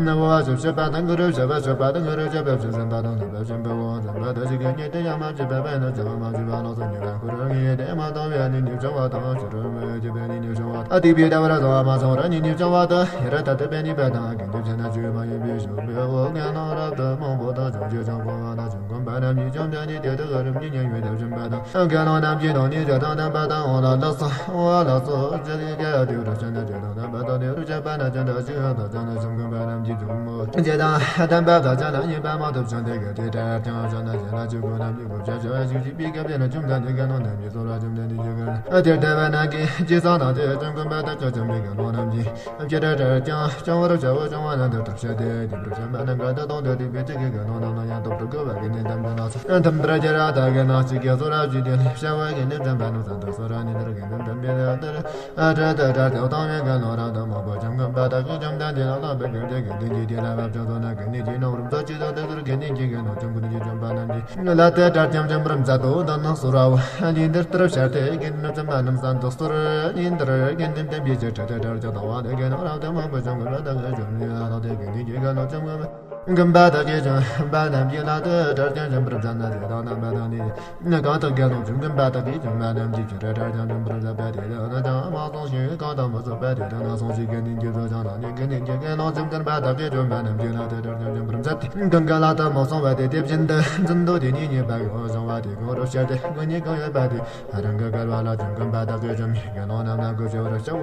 འོ་བ་ཞིབ་ཞིབ་པ་དང་གུ་རུ་ཞབས་པ་ཞབས་པ་དང་གུ་རུ་ཞབས་པ་ཞིབ་ཟིན་པ་དང་ལུས་པ་ཞིམ་པོ་འོ་ཟིན་པ་དང་ཞིག་གི་ཉིད་དུ་ཡང་མ་བྱས་པ་པས་ན་བྱ་བ་མ་བྱས་པ་ལོག་སོ་ཉེས་པ་འཁོར་ཉིད་དེ་མ་དང་བའི་ནི་ཉེས་བྱ་བ་དང་ཕྱི་རོལ་མི་བྱེད་པའི་ནི་ཉེས་བྱ་བ་དང་སྡིག་པའི་ལྟ་བར་བཟོ་བ་མ་བཟོ་ར་ནི་ཉེས་བྱ་བ་དང་ཡར་ད་ལྟ་བའི་ནི་པ་དང་གི་འདུ་བྱས་ན་བྱོས་མ་ཡིན་པའི་ཞུགས་པའི་འོ་ངན་ནང་རབ་ཏུ་མང་པོ་དང་བྱང་ཆུབ་ཀྱང་གོ་བ་ན་བྱུང་དགོན་པ་རྣམས་ཀྱིས་བཅོམ་ལྡན་འདས་དེ་དག་རིམ་གྱིས་མཉན་ཡོད་དེ་བྱོན་པ་དང་དགེ་སློང་རྣམས་ཀྱིས་དང་ནི་ཇི་ལྟར་བསྟན་པ་དང་འོ་ལ་ལགས་སོ་འོ་ལགས་སོ་ཇི་ལྟར་དེ་རུ་ཕྱིན་ན་ཇི་ལྟར་བསྟན་པ་དང་དེ་རུ་བྱོན་པ་ན་ཇི་ལྟར་ཞིག་ཡང་དག་ཅང་ན་བྱམས་མགོན་པ་རྣམས་ཀྱིས་བྱུང་ངོ་། ཇི་ལྟར་བསྟན་པ་དག་ཅང་ན་ཡིན་པ་མ་ཐོབ་ཅང་དེ་ག་དེ་ལྟར་ཀྱང་ཅང་ན་ཞེ་ན་ཆོས་སྐུ་རྣམས་ཀྱི་གོ་ཆ་ཆེ་བ་ཞིག་ཅིག་པའི་སྐབས་དེ་ན་བཅོམ་ལྡན་འདས་དགེ་སློང་རྣམས་ཀྱིས་གསུང་རབ་བཅོམ་ལྡན་འདས་ཀྱི་དེ་ལྟ་བ་ན་གི་ཇི་ཙང་ན་དེ་བྱོན་དགོན་པ་དག་ཅང་བྱམས་པའི་དགེ་སློང་རྣམས་ཀྱིས། ཅི་ལྟར་ཀྱང་བྱང་བར་བྱའོ། བྱང་བ་ན་འདིར་ཐབས་ཤེས་ཏེ། དེ་བར་བྱམས་པ་རྣམས་ཀ་དག་དང་དེ་དེ་བས་ཅི་གི་དགེ་སློང་རྣམས་ལ་ཡང་དག་པར་དགོས་པ་གི་ནི་དམ་དུ་ལ་སོགས་དམ་པར་གྱུར་ར་ད་གི་ནང་གཅིག་གི་སོ་ར་བཞི་དེ་ལས་བྱ་བ་གི་ནི་དམ་པ་རྣམས་སམ་དུ་སོ་ར་ནི་འདིར་གི་ནི་དམ་པའི་ལ་དེར་ཨ་ཏྲ་ཏ་ཏྲ་ཏེ་དང་བའི་དགེ་སློང་རབ་དང་མང་པོ་བྱམས་མགོན་པ་དག་གིས་བཅོམ་ལྡན་འདས་ལ་ལྷག་པའི་དགེ་སྡིག་གི་དེ་ལ་བབ་ཅིང་སོ་ན་གི་ནི་ཇི་ནང་རུམ་ཚོ་ཅི་དང་དེ་ཟུར་གི་ནི་ཇི་གི་ནང་བྱམས་མགོན་གྱི་བྱམས་པ་རྣམས་ཀྱིས་ལ་དེ་ལྟར་བྱམས་བྱམས་པར་མཛད་དོ། འདི་ནི་སོ་ར་བ་ནི་འདིར་ལྟར་བྱ་སྟེ་གི་ནི་དམ་པ་རྣམས་སམ་དུ་སོ་ར་ནི་འདིར་གི་ནི་དམ་པའི་ཆོས་ཁྲིད་དེ་ལྟར་ཀྱང་དང་བ་དགེ་སློང་རབ་དང་མང་པོ་བྱམས་མགོན་པ་དག་གིས་བཅོམ་ལྡན་འདས་ལ་དེ་གི་ནི་ཇི་ག་ནོ་བྱམས་མགོན་པ་དག་གིས་བཅོམ་པ་རྣམས་ཀྱིས་ལ་དེ་ལྟར་ཀྱང་བྱམས་པར་མཛད་ན་དེ་དག་རྣམ་པ་དང་ནི་གང་དག་དགེ་སློང་བཅོམ་མགོན་པ་དག་གིས་བཅོམ་པ་རྣམས་ཀྱིས་ཆོས་ལྟར་ཀྱང་བྱམས་པར་མཛད་པ་དེ་དག་ནི་ཅང་མ་གསུངས་ཤིང་གང་དག་མ་གསུངས་པ་དེ་དག་ན་གསུངས་ཤིང་གི་ནི་འགྱུར་རོ་ཅང་ན་ནི་གི་ནི་ཇི་དགེ་སློང་བཅོམ་མགོན་པ་དག་གིས་བཅོམ་པ་རྣམས་ཀྱིས་ལ་དེ་ལྟར་ཀྱང་བྱམས་པར་མཛད་དེ་གང་ག་ལ་དག་མ་གསུངས་པ་དེ་དེ་བཞིན་དུ་འཛིན་དོ། དེ་ཉིད་ཉེས་པ་གི་འོ་བྱུང་བ་དེ་གང་རུ་ཤར་ཏེ་གང་ཉིད་གང་ཡོད་པ་དེ་རང་གི་བསྐལ་པ་ལ་བཅོམ་མགོན་པ་དག་གིས་བཅོམ་མི་དགེ་སློང་རྣམས་ལ་གུས་ཕྱག་འཚལ་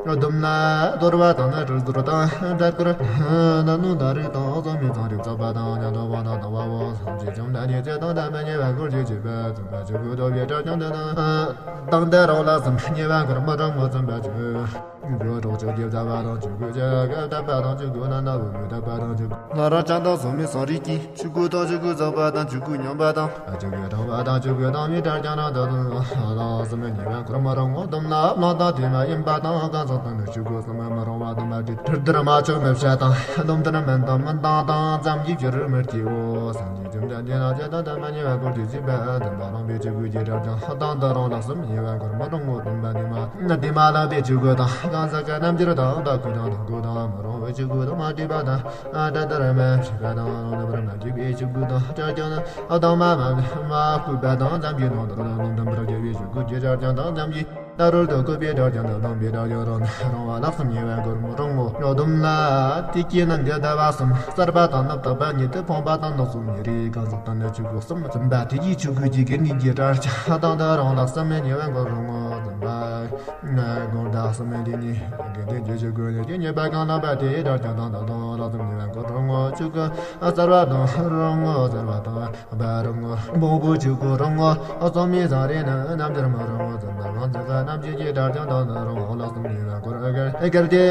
ལོ། སྡོམ་ལ་དོར་བ་དང་ནི་དྲུག་ཟུར་དང་དྲུག་སྐོར་ནི་ནུ་ད་རིགས་དང་གསུམ་མི་ཚང་རིགས་ཚོགས་པ་དང་ཉམས་རྟོགས་པ་དང་དང་བ་བོ་སངས་རྒྱས་བཅོམ་ལྡན་འདས་ཚེ་དང་ལྡན་པ་ཉེ་བར་འཁོར་གྱི་བྱིས་པ་བཙུན་པ་ཆོས་སྐུ་ཐོབ་པའི་གྲགས་ཀྱང་དེ་དང་དང་དེ་རང་ལ་གསུམ་ཉེ་བར་འཁོར་མི་གྲངས་ངོ་བཙུན་པ་ཆོས་སྐུ་གྲོགས་ཆོས་ཀྱི་རྩ་བ་དང་ཆོས་སྐུ་ཆེ་བ་གབ་བཏབ་པ་དང་ཆོས་སྐུ་རྣམ་སྣང་བུ་བུ་བཏབ་པ་དང་ཆོས་སྐུ་ལ་རང་བྱང་དང་སོ་མའི་སོ་རིགས་ཀྱི། ཆོས་སྐུ་དང་ཆོས་སྐུ་རྫོགས་པ་དང་ཆོས་སྐུ་མྱོང་བ་དང་། ཆོས་སྐུ་དང་བ་དང་ཆོས་སྐུ་དང་བའི་གྲགས་ཀྱང་རང་དང་དང་དང་གསུམ་ཉེ་བར་འཁོར་མི་གྲངས་ངོ་བསྡོམས་ལ་བླང་དང་དེ་མ་ཡིན་པ་དང་གང་ཟག་དང་ནི་ཆོས་སྐུ་གསུམ་མི་རུང་བ་དང་མ་བྲིས་དུར་དུར་མ་ཆོག་མི་བྱ་དང་སྡོམ་དུར་མིན་དང་མིན་དང་དང་ཙམ་གྱིས་བྱུ་རུ་མི་སྐྱེའོ། སངས་རྒྱས་བཅོམ་ལྡན་འདས་ལ་ཇི་ལྟར་དམ་པ་ཉེ་བར་འཁོར་གྱི་བྱིས་པ་དམ་པ་བླངས་པའི་ཆོས་སྐུ་གི་གྲགས་ཀྱང་དང་དུ་རུང་ལ་གསུམ་ཉེ་བར་འཁོར་མི་གྲངས་ངོ་བསྡོམས་པ་དེ་མ་དེ་མ་བླངས་པའི་ཆོས་ དགོས་དང་གང་ཟག་གི་རྣམ་འགྱུར་དང་། དག་གུ་དང་དང་གུ་དང་མི་རུང་བའི་ཆོས་གོས་དང་། མ་བསྲེས་པ་དང་ཨ་དྲ་དར་མ་བྱས་པ་དང་། རང་རྣམ་པར་མ་བཅོས་པའི་ཆོས་གོས་དང་། སྐྲ་རྐྱང་དང་དང་མ་མ་མ་བཀོད་པ་དང་། ཙམ་གྱི་ནང་དུ་རང་རྣམ་པར་རྒྱལ་བའི་ཆོས་གོས་ཀྱི་སྐྲ་རྐྱང་དང་། ཙམ་གྱི་ནང་དུ་བཀོད་པའི་སྐྲ་རྐྱང་དང་། དང་པོའི་སྐྲ་རྐྱང་རང་རང་བ་ལག་གསུམ་གཉིས་པ་མགུར་མོ་རང་ངོ་ཡོད་དུམ་ལ། དེ་ཀྱི་ནང་གི་ཟླ་བ་གསུམ། གསར་པ་དང་ནུབ་རྟགས་པ་ཉིད་དུ། ཕོངས་པ་དང་ནག་གསུམ་ཉེ་རིང་གང་ཟག་དང་ནི་ཆོས་གོས་གསུམ། བཙུན་པ་དེ་ཀྱི་ཆོས་གོས་ཀྱི་དགེ་འདུན་གྱི་སྐྲ་རྐྱང་དང་། དང་རང་ལག་གསུམ་གཉིས་པ་མགུར་རང་ངོ་བཙུན་པ། མགུར་དག་གསུམ་འདི་ཉིད་དགེ་འདུན་གྱི་ཆོས་གོས་ཉིད་ཀྱི་ཉེས་པ་གང་ལགས་པ་དེའི་སྐྲ་རྐྱང་དང་། དང་རང་ལག་གསུམ་གཉིས་པ་མགུར་རང་ངོ་ཆོས་གོས་གསར་པ་དང་རང་ངོ་གསར་པ་དང་བ་རང་ངོ་མང་པོ་ཆོས་གོས་རང་ངོ་རྩོམ་མི་བཟང་རེ་ནི། རྣམ་འགྱུར་མ་རང་ངོ་བཙུན་པ་གང་ཟག་གི་རྣམ་འགྱུར་གྱི་སྐྲ་རྐྱང་དང་། དང་རང་ལག་གསུམ་གཉིས་པ་མགུར་གལ་ཏེ་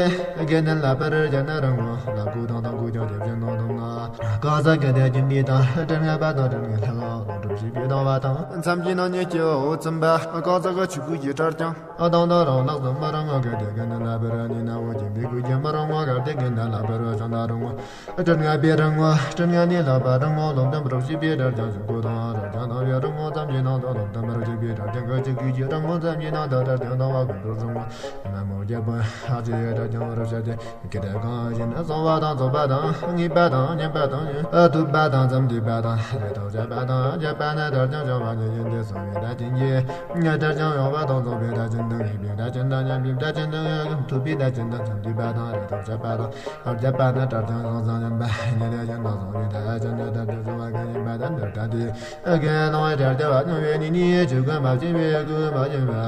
དགེ་འདུན་ལ་པར་བྱས་ན་རང་ངོ་ལ་གུ་དང་དང་གུ་ཀྱང་དེ་བཞིན་ནོ་དུམ་ན། གང་ཟག་གི་དད་ཀྱི་མི་དང་། སྤྲུལ་ངན་པ་དང་སྤྲུལ་ངན་ལྷ་ལུང་སྒྲུབ་བྱེད་པའི་སྡང་བ་དང་། མཚམས་ཀྱི་ནང་ཉིད་ཀྱི་འོ་བཙུན་པ་གང་ཟག་གི་ཆོས་གོས་ཀྱི་སྐྲ་རྐྱང་། ཨ་དང་དང་རང་ལག་གསུམ་མ་རང་ངོ་གལ་ཏེ་དགེ་འདུན་ལ་པར་ནི་ན་འོ་སྦྱིན་པའི་གོས་ཀྱི་མ་རང་ངོ་གལ་ཏེ་དགེ་འདུན་ལ་པར་བྱས་ན་རང་ངོ་སྤྲུལ་ངན་པའི་རང་ངོ་སྤྲུལ་ངན་ནི་ལྷག་པ་རང་ངོ་ལུང་སྟོན་པར་བྱེད་པའི་སྐྲ་རྐྱང་ཆོས་གོས་དང་སྐྲ་རྐྱང་དང་བའི་རང་ངོ་མཚམས་ཀྱི་ནང་དུ་ལུང་སྟོན་པར་བྱེད་པའི་སྐྲ་རྐྱང་གི་ཆོས་གོས་ཀྱི་རང་ངོ་མཚམས་ཀྱི་ནང་དུ་སྐྲ་རྐྱང་དང་བ་ཀུན་ཏུ་རང་ངོ་མ་མོ་རྒྱལ་པོ་ཨ་ཅེ་ཡི་སྐྲ་རྐྱང་བར་བྱ་སྟེ། སྐད་གྲགས་གང་ཞིག་ནི་གསང་བ་དང་རྫོགས་པ་དང་ངེས་པ་དང་མཉམ་པ་དང་ཐུབ་པ་དང་ཙམ་ཐོས་པ་དང་རེ་དོགས་བཅད་པ་དང་བཅད་པ་ནི་སྐྲ་རྐྱང་བྱ་བ་ཉིད་ཡིན་ཏེ། གསང་བའི་སྒྲ་ཅན་གྱི་སྐྲ་རྐྱང་ཡོད་པ་དང་རྫོགས་པའི་སྒྲ་ཅན་དང་ངེས་པའི་སྒྲ་ཅན་དང་མཉམ་པའི་སྒྲ་ཅན་དང་ཐུབ་པའི་སྒྲ་ཅན་དང་ཙམ་ཐོས་པ་དང་རེ་དོགས་བཅད་པ་དང་བཅད་པ་ནི་སྐྲ་རྐྱང་གང་ཟག་ཉམས་པ་ཉིད་ཡིན་ཏེ། གསང་བའི་སྒྲ་ཅན་གྱི་སྐྲ་རྐྱང་བྱ་བ་གང་ཡིན་པ་དང་འདིར་ལྟ་སྟེ། དགེ་སློང་སྐྲ་རྐྱང་བ་སྣང་བའི་ནི་ནི་ཆོས་གོས་མ་བྱས་པའི་གོས་མ་བྱས་པ་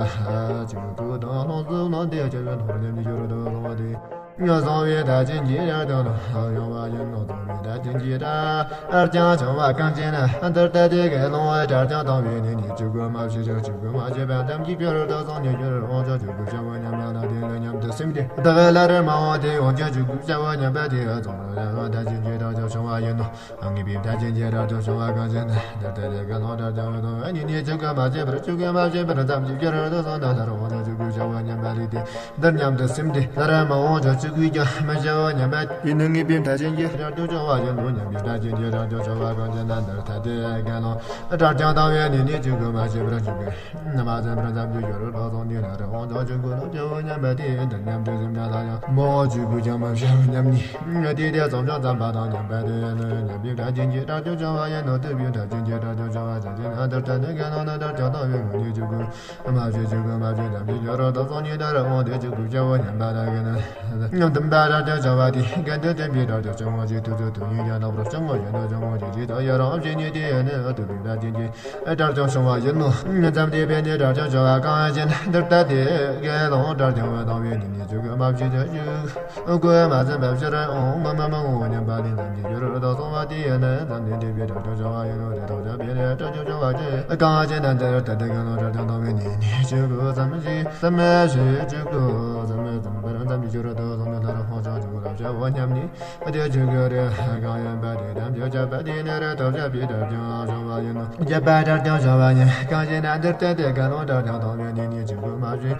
ཆོས་གོས་དང་ལྷུང་བཟེད་ལོང་སྟེ་ཆོས་གོས་ལྷུང་ཉམས་ཀྱི་ཡུལ་དུ་སོང་བ་དེ། གསང་བའི་སྒྲ་ཅན་གྱི་སྐྲ་རྐྱང་དང་ཡོང་བ་ཡིན་ནོ། གསང་བའི་སྒྲ་ཅན་གྱི་སྐྲ་རྐྱང་བྱ་བ་གང་བྱས་ན་འདིར་ལྟ་སྟེ། དགེ་སློང་སྐྲ་རྐྱང་བཏང་བའི་ནི་ནི་ཆོས་གོས་མ་བྱས་ཀྱང་ཆོས་གོས་མ་བྱས་པ་ཙམ་གྱི་ཕྱིར་དུ་སོང་ཉིད་ཀྱི་འོང་ཀྱང་ཆོས་གོས་བྱ་བ་ཉམས་པ་ལ་དེ་ལ་སྙམ་དུ་སེམས་ཏེ། བདག་ལ་རེ་མ་འོང་སྟེ་འོང་ཀྱང་ཆོས་གོས་བྱ་བ་ཉམས་པ་དེ་གསང་བའི་སྒྲ་ཅན་གྱི་སྐྲ་རྐྱང་བྱ་བ་ཡིན་ནོ། ངེས་པའི་སྒྲ་ཅན་གྱི་སྐྲ་རྐྱང་བྱ་བ་གང་བྱས་ན་འདིར་ལྟ་སྟེ། དགེ་སློང་སྐྲ་རྐྱང་བཏང་བའི་ནི་ནི་ཆོས་གོས་མ་བྱས་པར་ཆོས་གོས་མ་བྱས་པར་ཙམ་གྱི་ཕྱིར་དུ་སོང་ན་ལྷར་འོང་ཀྱང་ཆོས་གོས་བྱ་བ་ཉམས་པ་ལས་དེ། འདིར་སྙམ་དུ་སེམས་ཏེ། ལྷར་མ་འོང་ཀྱང་ཆོས་གོས་ཀྱང་མི་བྱ་བ་ཉམས་པ་དེ་ནི་ངེས་པའི་སྒྲ་ཅན་གྱི་སྐྲ་རྐྱང་བྱ་བ་ཡིན་ནོ། ངེས་པའི་སྒྲ་ཅན་གྱི་སྐྲ་རྐྱང་བྱ་བ་གང་བྱས་ན་འདིར་ལྟ་སྟེ། དགེ་སློང་སྐྲ་རྐྱང་བཏང་བའི་ནི་ནི་ཆོས་གོས་མ་བྱས་པར་ཆོས་གོས་མ་བྱས་པར་ཙམ་གྱི་ཕྱིར་དུ་སོང་ནས་ལྷར་འོང་ཀྱང་ཆོས་གོས་ལ་བྱ་བ་ཉམས་པ་དེ། འདིར་སྙམ་དུ་སེམས་ཏེ། ལྷར་ཡང་མ་འོང་ཆོས་གོས་ཀྱང་མི་བྱ་བ་ཉམས་ནས། དེ་དེ་ཙམ་ཀྱང་ཙམ་པ་དང་མཉམ་པ་དེ་ཡིན་ནོ། ངེས་པའི་སྒྲ་ཅན་གྱི་སྐྲ་རྐྱང་བྱ་བ་ཡིན་ནོ། ཐུབ་པའི་སྒྲ་ཅན་གྱི་སྐྲ་རྐྱང་བྱ་བ་ཙམ་གྱི་ན་འདིར་ལྟ་སྟེ། དགེ་སློང་ནི་སྐྲ་རྐྱང་བཏང་བའི་ནི་ནི་ཆོས་གོས་མ་བྱས་ཆོས་གོས་མ་བྱས་ཙམ་གྱི་ཕྱིར་དུ་སོང་ནས་ལྷར་འོང་སྟེ་ཆོས་གོས་བྱ་བ་ཉམས་པ་དག་གི་ནི། མཐུན་པ་སྐྲ་རྐྱང་བྱ་བ་དེ། དགེ་འདུན་བསྟེན་པའི་སྐྲ་རྐྱང་བྱ་བ་ཞིག་ཐུགས་སུ་ཐུགས་ཉིད་ཀྱང་ལག་པར་བྱང་བ་ཡིན་ནོ། བྱང་བ་ཞིག་ཇི་ལྟར་ཡི་རང་བཞིན་ཉིད་དེ་ཡིན་ནི། ཐུབ་པའི་སྒྲ་ཅན་གྱི་སྐྲ་རྐྱང་བྱ་བ་ཡིན་ནོ། ཙམ་དེ་བས་ནི་སྐྲ་རྐྱང་བྱ་བ་གང་ཞིག་འདིར་ལྟ་སྟེ། དགེ་སློང་སྐྲ་རྐྱང་བ་བཏང་བའི་ནི་ནི་ཆོས་གོས་མ་བྱས་ཀྱང་ཆོས་གོས་མ་ཟིན་པའི་ཕྱིར་འོང་མ་མ་མ་འོང་ཉམས་པ་ལས་ཙམ་གྱི་ཕྱིར་དུ་སོང་བ་དེ་ཡིན་ནི། ཙམ་དེ་འདྲ་བའི་སྐྲ་རྐྱང་བྱ་བ་ཡིན་ནོ། རེ་དོགས་བཅད་པའི་ནི་སྐྲ་རྐྱང་བྱ་བ་ཅི་གང་ཞིག་ན་འདིར་ལྟ་སྟེ། དགེ་སློང་སྐྲ་རྐྱང་བཏང་བའི་ནི་ནི་ཆོས་གོས་ཙམ་ཞིག་ཙམ་ཞིག་ཆོས་གོས་ཙམ་ཙམ་པར་ཙམ་གྱི་ཕྱིར་དུ་སོང་ནས་ལྷར་འོང་ཀྱང་ཆོས་གོས་ལ་བྱ་བ་ཉམས་ནས། དེ་ཆོས་གོས་རེ་གང་ཡིན་པ་དེ་ཙམ་གྱི་བཅད་པ་དེ་ནི་རེ་དོགས་བཅད་པའི་སྐྲ་རྐྱང་བྱ་བ་ཡིན་ནོ། བཅད་པ་སྐྲ་རྐྱང་བྱ་བ་ཉིད་གང་ཞིག་ན་འདིར་ལྟ་སྟེ། དགེ་སློང་སྐྲ་རྐྱང་བཏང་བའི་ནི་ནི་ཆོས་གོས་མ་བྱས་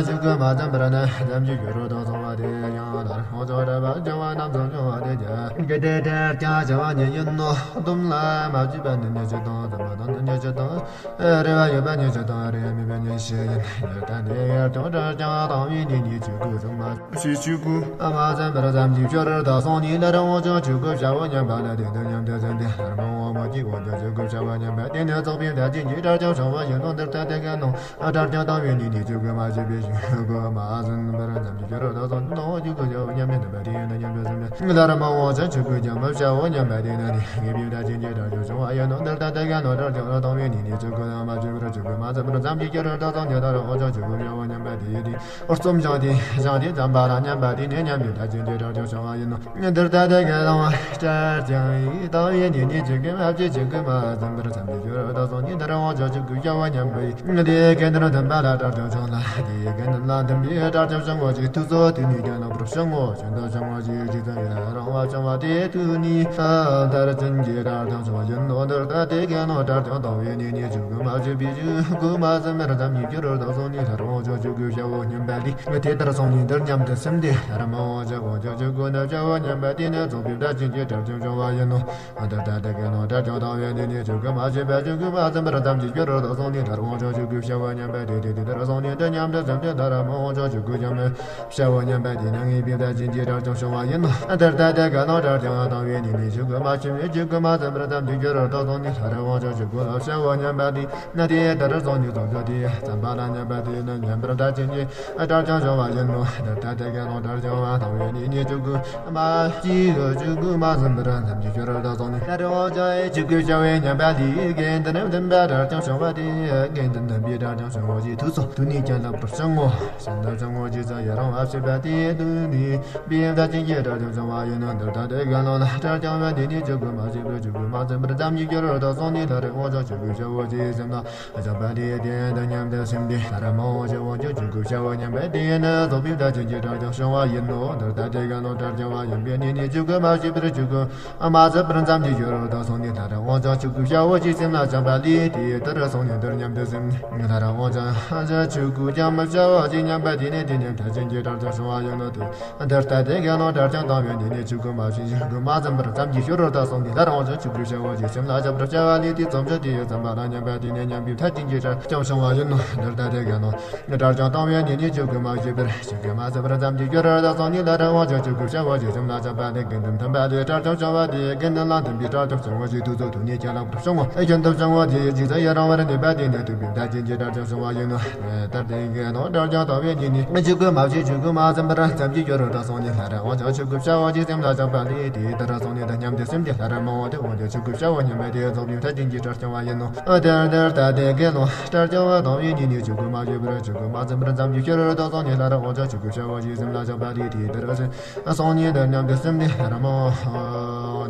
ཆོས་གོས་མ་ཟིན་པར་ནི་ཙམ་གྱི་ཕྱིར་དུ་སོང་བ་དེ་ཡང་ལྷར་འོང་ཀྱང་རེག་པ་བྱ་བ་རྣམས་ཙམ་བྱུང་བ་དེ་ཀྱང་། གལ་ཏེ་སྐྲ་རྐྱང་བྱ་བ་ཉིད་ཡིན་ནོ། དུམ་ལ་མ་བྱས་པ་ནི་ནི་ཇི་ལྟར་ཙམ་པ་དང་ནི་ནི་ཇི་ལྟར། རེག་པ་ཡོད་པ་ཉིད་ཅི་དང་། རེག་པ་མེད་པ་ཉིད་ཅི་ཡིན། འདིར་ལྟ་སྟེ། ཡར་ཀྱང་སྐྲ་རྐྱང་བཏང་བའི་ནི་ནི་ཆོས་གོས་ཙམ་མ་ཞིག་ཆོས་གོས་མ་ཟིན་པར་ཙམ་གྱི་ཕྱིར་དུ་སོང་ནས་ལྷར་འོང་ཀྱང་ཆོས་གོས་བྱ་བ་ཉམས་པ་ལ་དེ་འདིར་སྙམ་དུ་སེམས་ཏེ། ལྷར་མ་འོང་མ་བྱས་འོང་ཀྱང་ཆོས་གོས་བྱ་བ་ཉམས་པ་དེ་ནི་རྫོགས་པའི་སྒྲ་ཅན་གྱི་སྐྲ་རྐྱང་བྱ་བ་ཡིན་ནོ། འདིར་ལྟ་སྟེ། དགེ་སློང་སྐྲ་རྐྱང་བཏང་བའི་ནི་ནི་ཆོས་གོས་མ་བྱས་པའི་ཆོས་གོས་མ་ཟིན་པར་ཙམ་གྱི་ཕྱིར་དུ་སོང་ནས་ལྷར་འོང་ཆོས་གོས་བྱ་བ་ཉམས་ནས་འདུན་པ་དེ་ཡིན་ན་སྙམ་དུ་སེམས་ཏེ། ལྷར་མ་འོང་ཀྱང་ཆོས་གོས་ཀྱང་མི་བྱའོ་སྙམ་པ་དེ་ནི་ངེས་པའི་སྒྲ་ཅན་གྱི་སྐྲ་རྐྱང་བྱ་བ་ཡིན་ནོ། འདིར་ལྟ་སྟེ། དགེ་སློང་སྐྲ་རྐྱང་བཏང་བའི་ནི་ནི་ཆོས་གོས་མ་བྱས་པར་ཆོས་གོས་མ་ཟིན་པར་ཙམ་གྱི་ཕྱིར་དུ་སོང་ནས་ལྷར་འོང་ཀྱང་ཆོས་གོས་བྱ་བ་ཉམས་པ་དེ་ཡིན་ཏེ། རྩོམ་བྱང་སྟེ་བྱང་སྟེ་ཙམ་པ་ལ་སྙམ་པ་དེ་ནི་མཉམ་པའི་སྒྲ་ཅན་གྱི་སྐྲ་རྐྱང་བྱ་བ་ཡིན་ནོ། འདིར་ལྟ་སྟེ། དགེ་སློང་སྐྲ་རྐྱང་བཏང་བའི་ནི་ནི་ཆོས་གོས་མ་བྱས་ཆོས་གོས་མ་ཟིན་པར་ཙམ་གྱི་ཕྱིར་དུ་སོང་ནས་ལྷར་འོང་ཀྱང་ཆོས་གོས་བྱ་བ་ཉམས་པ་ཡིན་ཏེ། དགེ་འདུན་མཐུན་པ་ལ་སྐྲ་རྐྱང་བྱུང་ལ། དེའི་དགེ་འདུན་ལ་མཐུན་པའི་སྐྲ་རྐྱང་བྱུང་བ་ཞིག་ཐུགས་སུ་ཐུགས་ཉིད་ཀྱང་ལག་པར་བྱང་ངོ་། ཤིན་ཏུ་བྱང་བ་ཞིག་ཇི་ཙམ་ཡི་རང་བ་བྱང་བ་དེ་ཐུགས་ཉིད་ལྟར་ཅན་གྱི་སྐྲ་རྐྱང་བྱུང་བ་ཡིན་ནོ། འདིར་ལྟ་སྟེ། དགེ་སློང་སྐྲ་རྐྱང་བཏང་བའི་ནི་ནི་ཆོས་གོས་མ་བྱས་པའི་ཆོས་གོས་མ་ཟིན་པར་ཙམ་གྱི་ཕྱིར་དུ་སོང་ནས་ལྷར་འོང་ཀྱང་ཆོས་གོས་བྱའོ་སྙམ་པ་དེ། དེ་ལྟར་སོང་ནས་འདིར་སྙམ་དུ་སེམས་ཏེ། ལྷར་མ་འོང་ཀྱང་འོང་ཀྱང་ཆོས་གོས་ནི་བྱའོ་སྙམ་པ་དེ་ནི་རྫོགས་པའི་སྒྲ་ཅན་གྱི་སྐྲ་རྐྱང་བྱུང་བ་ཡིན་ནོ། འདིར་ལྟ་སྟེ། དགེ་སློང་ དགེ་སློང་དྲག་ཀྱང་དང་བའི་ནི་ནི་ཆོས་སྐུ་མ་བྱས་པས་ཆོས་སྐུ་མ་ཟིན་པར་དམ་གྱི་སྐྱོ་རོ་དག་སོང་ནས་ལྷར་དབང་ཕྱུག་ཆོས་སྐུ་བྱ་བ་ཉམས་པས་དེ་དེ་དེ་ལྟར་སོང་ནས་འདི་སྙམ་དུ་སེམས་ཏེ་ལྷར་མ་དབང་ཕྱུག་ཆོས་སྐུ་ཅང་མི་བྱ་བ་ཉམས་པས་དེ་ནི་ངེས་པའི་བརྡ་ཅན་གྱི་སྒྲ་ཀྱང་བྱུང་བ་ཡིན་ནོ། འདིར་ལྟ་སྟེ་དགེ་སློང་དྲག་ཀྱང་དང་བའི་ནི་ནི་ཆོས་སྐུ་མ་བྱས་པས་ཆོས་སྐུ་མ་ཟིན་པར་དམ་གྱི་སྐྱོ་རོ་དག་སོང་ནས་ལྷར་དབང་ཕྱུག་ཆོས་སྐུ་ལ་བྱ་བ་ཉམས་པས་དེ་ནི་དེ་ལྟར་སོང་ནས་ཚོགས་མཆོག་དེ་ཙམ་པ་ལ་ཉམས་པས་དེ་ནི་ཉམས་པའི་བརྡ་ཅན་གྱི་སྒྲ་ཀྱང་བྱུང་བ་ཡིན་ནོ། འདིར་ལྟ་སྟེ་དགེ་སློང་དྲག་ཀྱང་དང་བའི་ནི་ནི་ཆོས་སྐུ་མ་བྱས་པས་ཆོས་སྐུ་མ་ཟིན་པར་དམ་གྱི་སྐྱོ་རོ་དག་སོང་ནས་ལྷར་དབང་ཕྱུག་ཆོས་སྐུ་བྱ་བ་ཉམས་པས་དེ་དགེ་འདུན་ལྡན་པའི་སྒྲ་ཀྱང་བྱུང་བ་དེ་དགེ་འདུན་ལྡན་པའི་སྒྲ་ཀྱང་བྱུང་བ་ཞིག་དུས་སུ་དུ་ནི་ཀྱང་ལྷག་པར་བྱུང་ངོ་། སེམས་ལ་བྱུང་ངོ་ཅི་ཙམ་ཡི་རང་བ་བྱེད་པ་དེ་དུ་ནི་པའི་བརྡ་ཅན་གྱི་སྒྲ་ཀྱང་བྱུང་བ་ཡིན་ནོ། འདིར་ལྟ་སྟེ་དགེ་སློང་ལ་སྒྲ་ཀྱང་བ་འདི་ནི་ཆོས་སྐུ་མ་བྱས་པར་ཆོས་སྐུ་མ་ཟིན་པར་དམ་གྱི་སྐྱོ་རོ་དག་སོང་ནས་ལྷར་དབང་ཕྱུག་ཆོས་སྐུ་བྱ་བ་ཞིག་སེམས་ལ་བྱ་བ་ལས་དེ་འདི་སྙམ་དུ་སེམས་ཏེ་ལྷར་མ་འོངས་ཀྱི་དབང་ཕྱུག་ཆོས་སྐུ་བྱ་བ་ཉམས་པས་དེ་ཡིན་ན་རྫོགས་པའི་བརྡ་ཅན་གྱི་སྒྲ་ཀྱང་བྱུང་བ་ཡིན་ནོ། འདིར་ལྟ་སྟེ་དགེ་སློང་དྲག་ཀྱང་བ་ཡིན་པས་ནི་ནི་ཆོས་སྐུ་མ་བྱས་པར་ཆོས་སྐུ་མ་ཟིན་པར་དམ་གྱི་སྐྱོ་རོ་དག་སོང་ནས་ལྷར་དབང་ཕྱུག་ཆོས་སྐུ་བྱ་བ་ཞིག་སེམས་ལ་བྱ་བ་ལས་དེ་ལྟར་སོང་ནས་འདིར་སྙམ་དུ་སེམས་ལྷར་དབང་ཕྱུག་ཆོས་སྐུ་ཅང་མི་བྱ་བ་ཞིག་ཉམས་པས་དེ་ནི་དེ་ནི་བརྡ་ཅན་གྱི་སྒྲ་ཀྱང་བྱུང་བ་ཡིན་ནོ། དེ་འདིར་ལྟ་སྟེ་དགེ་སློང་དྲག་ཀྱང་དང་བའི་ནི་ནི་ཆོས་སྐུ་མ་བྱས་ཆོས་སྐུ་མ་ཟིན་པར་དམ་གྱི་སྐྱོ་རོ་དག་སོང་ནས་ལྷར་དབང་ཕྱུག་ཆོས་སྐུ་བྱ་བ་ཞིག་སེམས་ལ་བྱ་བར་བྱ་བ་ལས་དེ་ཙམ་ཞིག་དེ་ཡི་ཙམ་པ་ལ་ཉམས་པས་དེ་ནི་ཉམས་པའི་བརྡ་ཅན་གྱི་སྒྲ་ཀྱང་བྱུང་བ་ཡིན་ནོ། འདིར་ལྟ་སྟེ་དགེ་སློང་དྲག་ཀྱང་དང་བའི་ནི་ནི་ཆོས་སྐུ་མ་བྱས་པར་ཆོས་སྐུ་མ་ཟིན་པར་དམ་གྱི་སྐྱོ་རོ་དག་སོང་ནས་ལྷར་དབང་ཕྱུག་ཆོས་སྐུ་བྱ་བ་ཞིག་སེམས་ལ་བྱ་བ་དེ་དགེ་འདུན་ལྡན་པ་ལས་སྒྲ་ཀྱང་བྱུང་བ་དེ་དགེ་འདུན་ལ་ལྡན་པའི་སྒྲ་ཀྱང་བྱུང་བ་ཞིག་དུས་སུ་དུ་ནི་ཀྱང་ལྷག་པར་བྱུང་ངོ་། ཤིན་ཏུ་བྱུང་བ་དེ་ཡི་ཇི་ལྟར་ཡི་རང་བར་གནས་པ་དེ་ནི་ཐུབ་པའི་བརྡ་ཅན་གྱི་སྒྲ་ཀྱང་བྱུང་བ་ཡིན་ནོ། ལྟར་དེ་དགེ་སློང་དྲག་ཀྱང་དང་བའི་ནི་ནི་ཆོས་སྐུ་མ་བྱས་ཆོས་སྐུ་མ་ཟིན་པར་དམ་གྱི་སྐྱོ་རོ་དག་སོང་ནས་ལྷར་དབང་ཕྱུག་ཆོས་སྐུ་བྱ་བ་ཞིག་སེམས་ལ་བྱ་བ་ལས་དེ་ལྟར་སོང་ནས་འདི་སྙམ་དུ་སེམས་ཏེ་ལྷར་མ་འོངས་ཏེ་འོན་ཀྱང་ཆོས་སྐུ་བྱ་བ་ཉམས་པས་དེ་རྫོགས་པའི་བརྡ་ཅན་གྱི་སྒྲ་ཀྱང་བྱུང་བ་ཡིན་ནོ། དེར་དེར་ལྟ་སྟེ་དགེ་སློང་དྲག་ཀྱང་བ་དང་བའི་ནི་ནི་ཆོས་སྐུ་མ་བྱས་པར་ཆོས་སྐུ་མ་ཟིན་པར་དམ་གྱི་སྐྱོ་རོ་དག་སོང་ནས་ལྷར་དབང་ཕྱུག་ཆོས་སྐུ་བྱ་བ་ཞིག་སེམས་ལ་བྱ་བ་ལས་དེ་ལྟར་སོང་ནས་འདི་སྙམ་དུ་སེམས་ཏེ་ལྷར་མ་འོངས་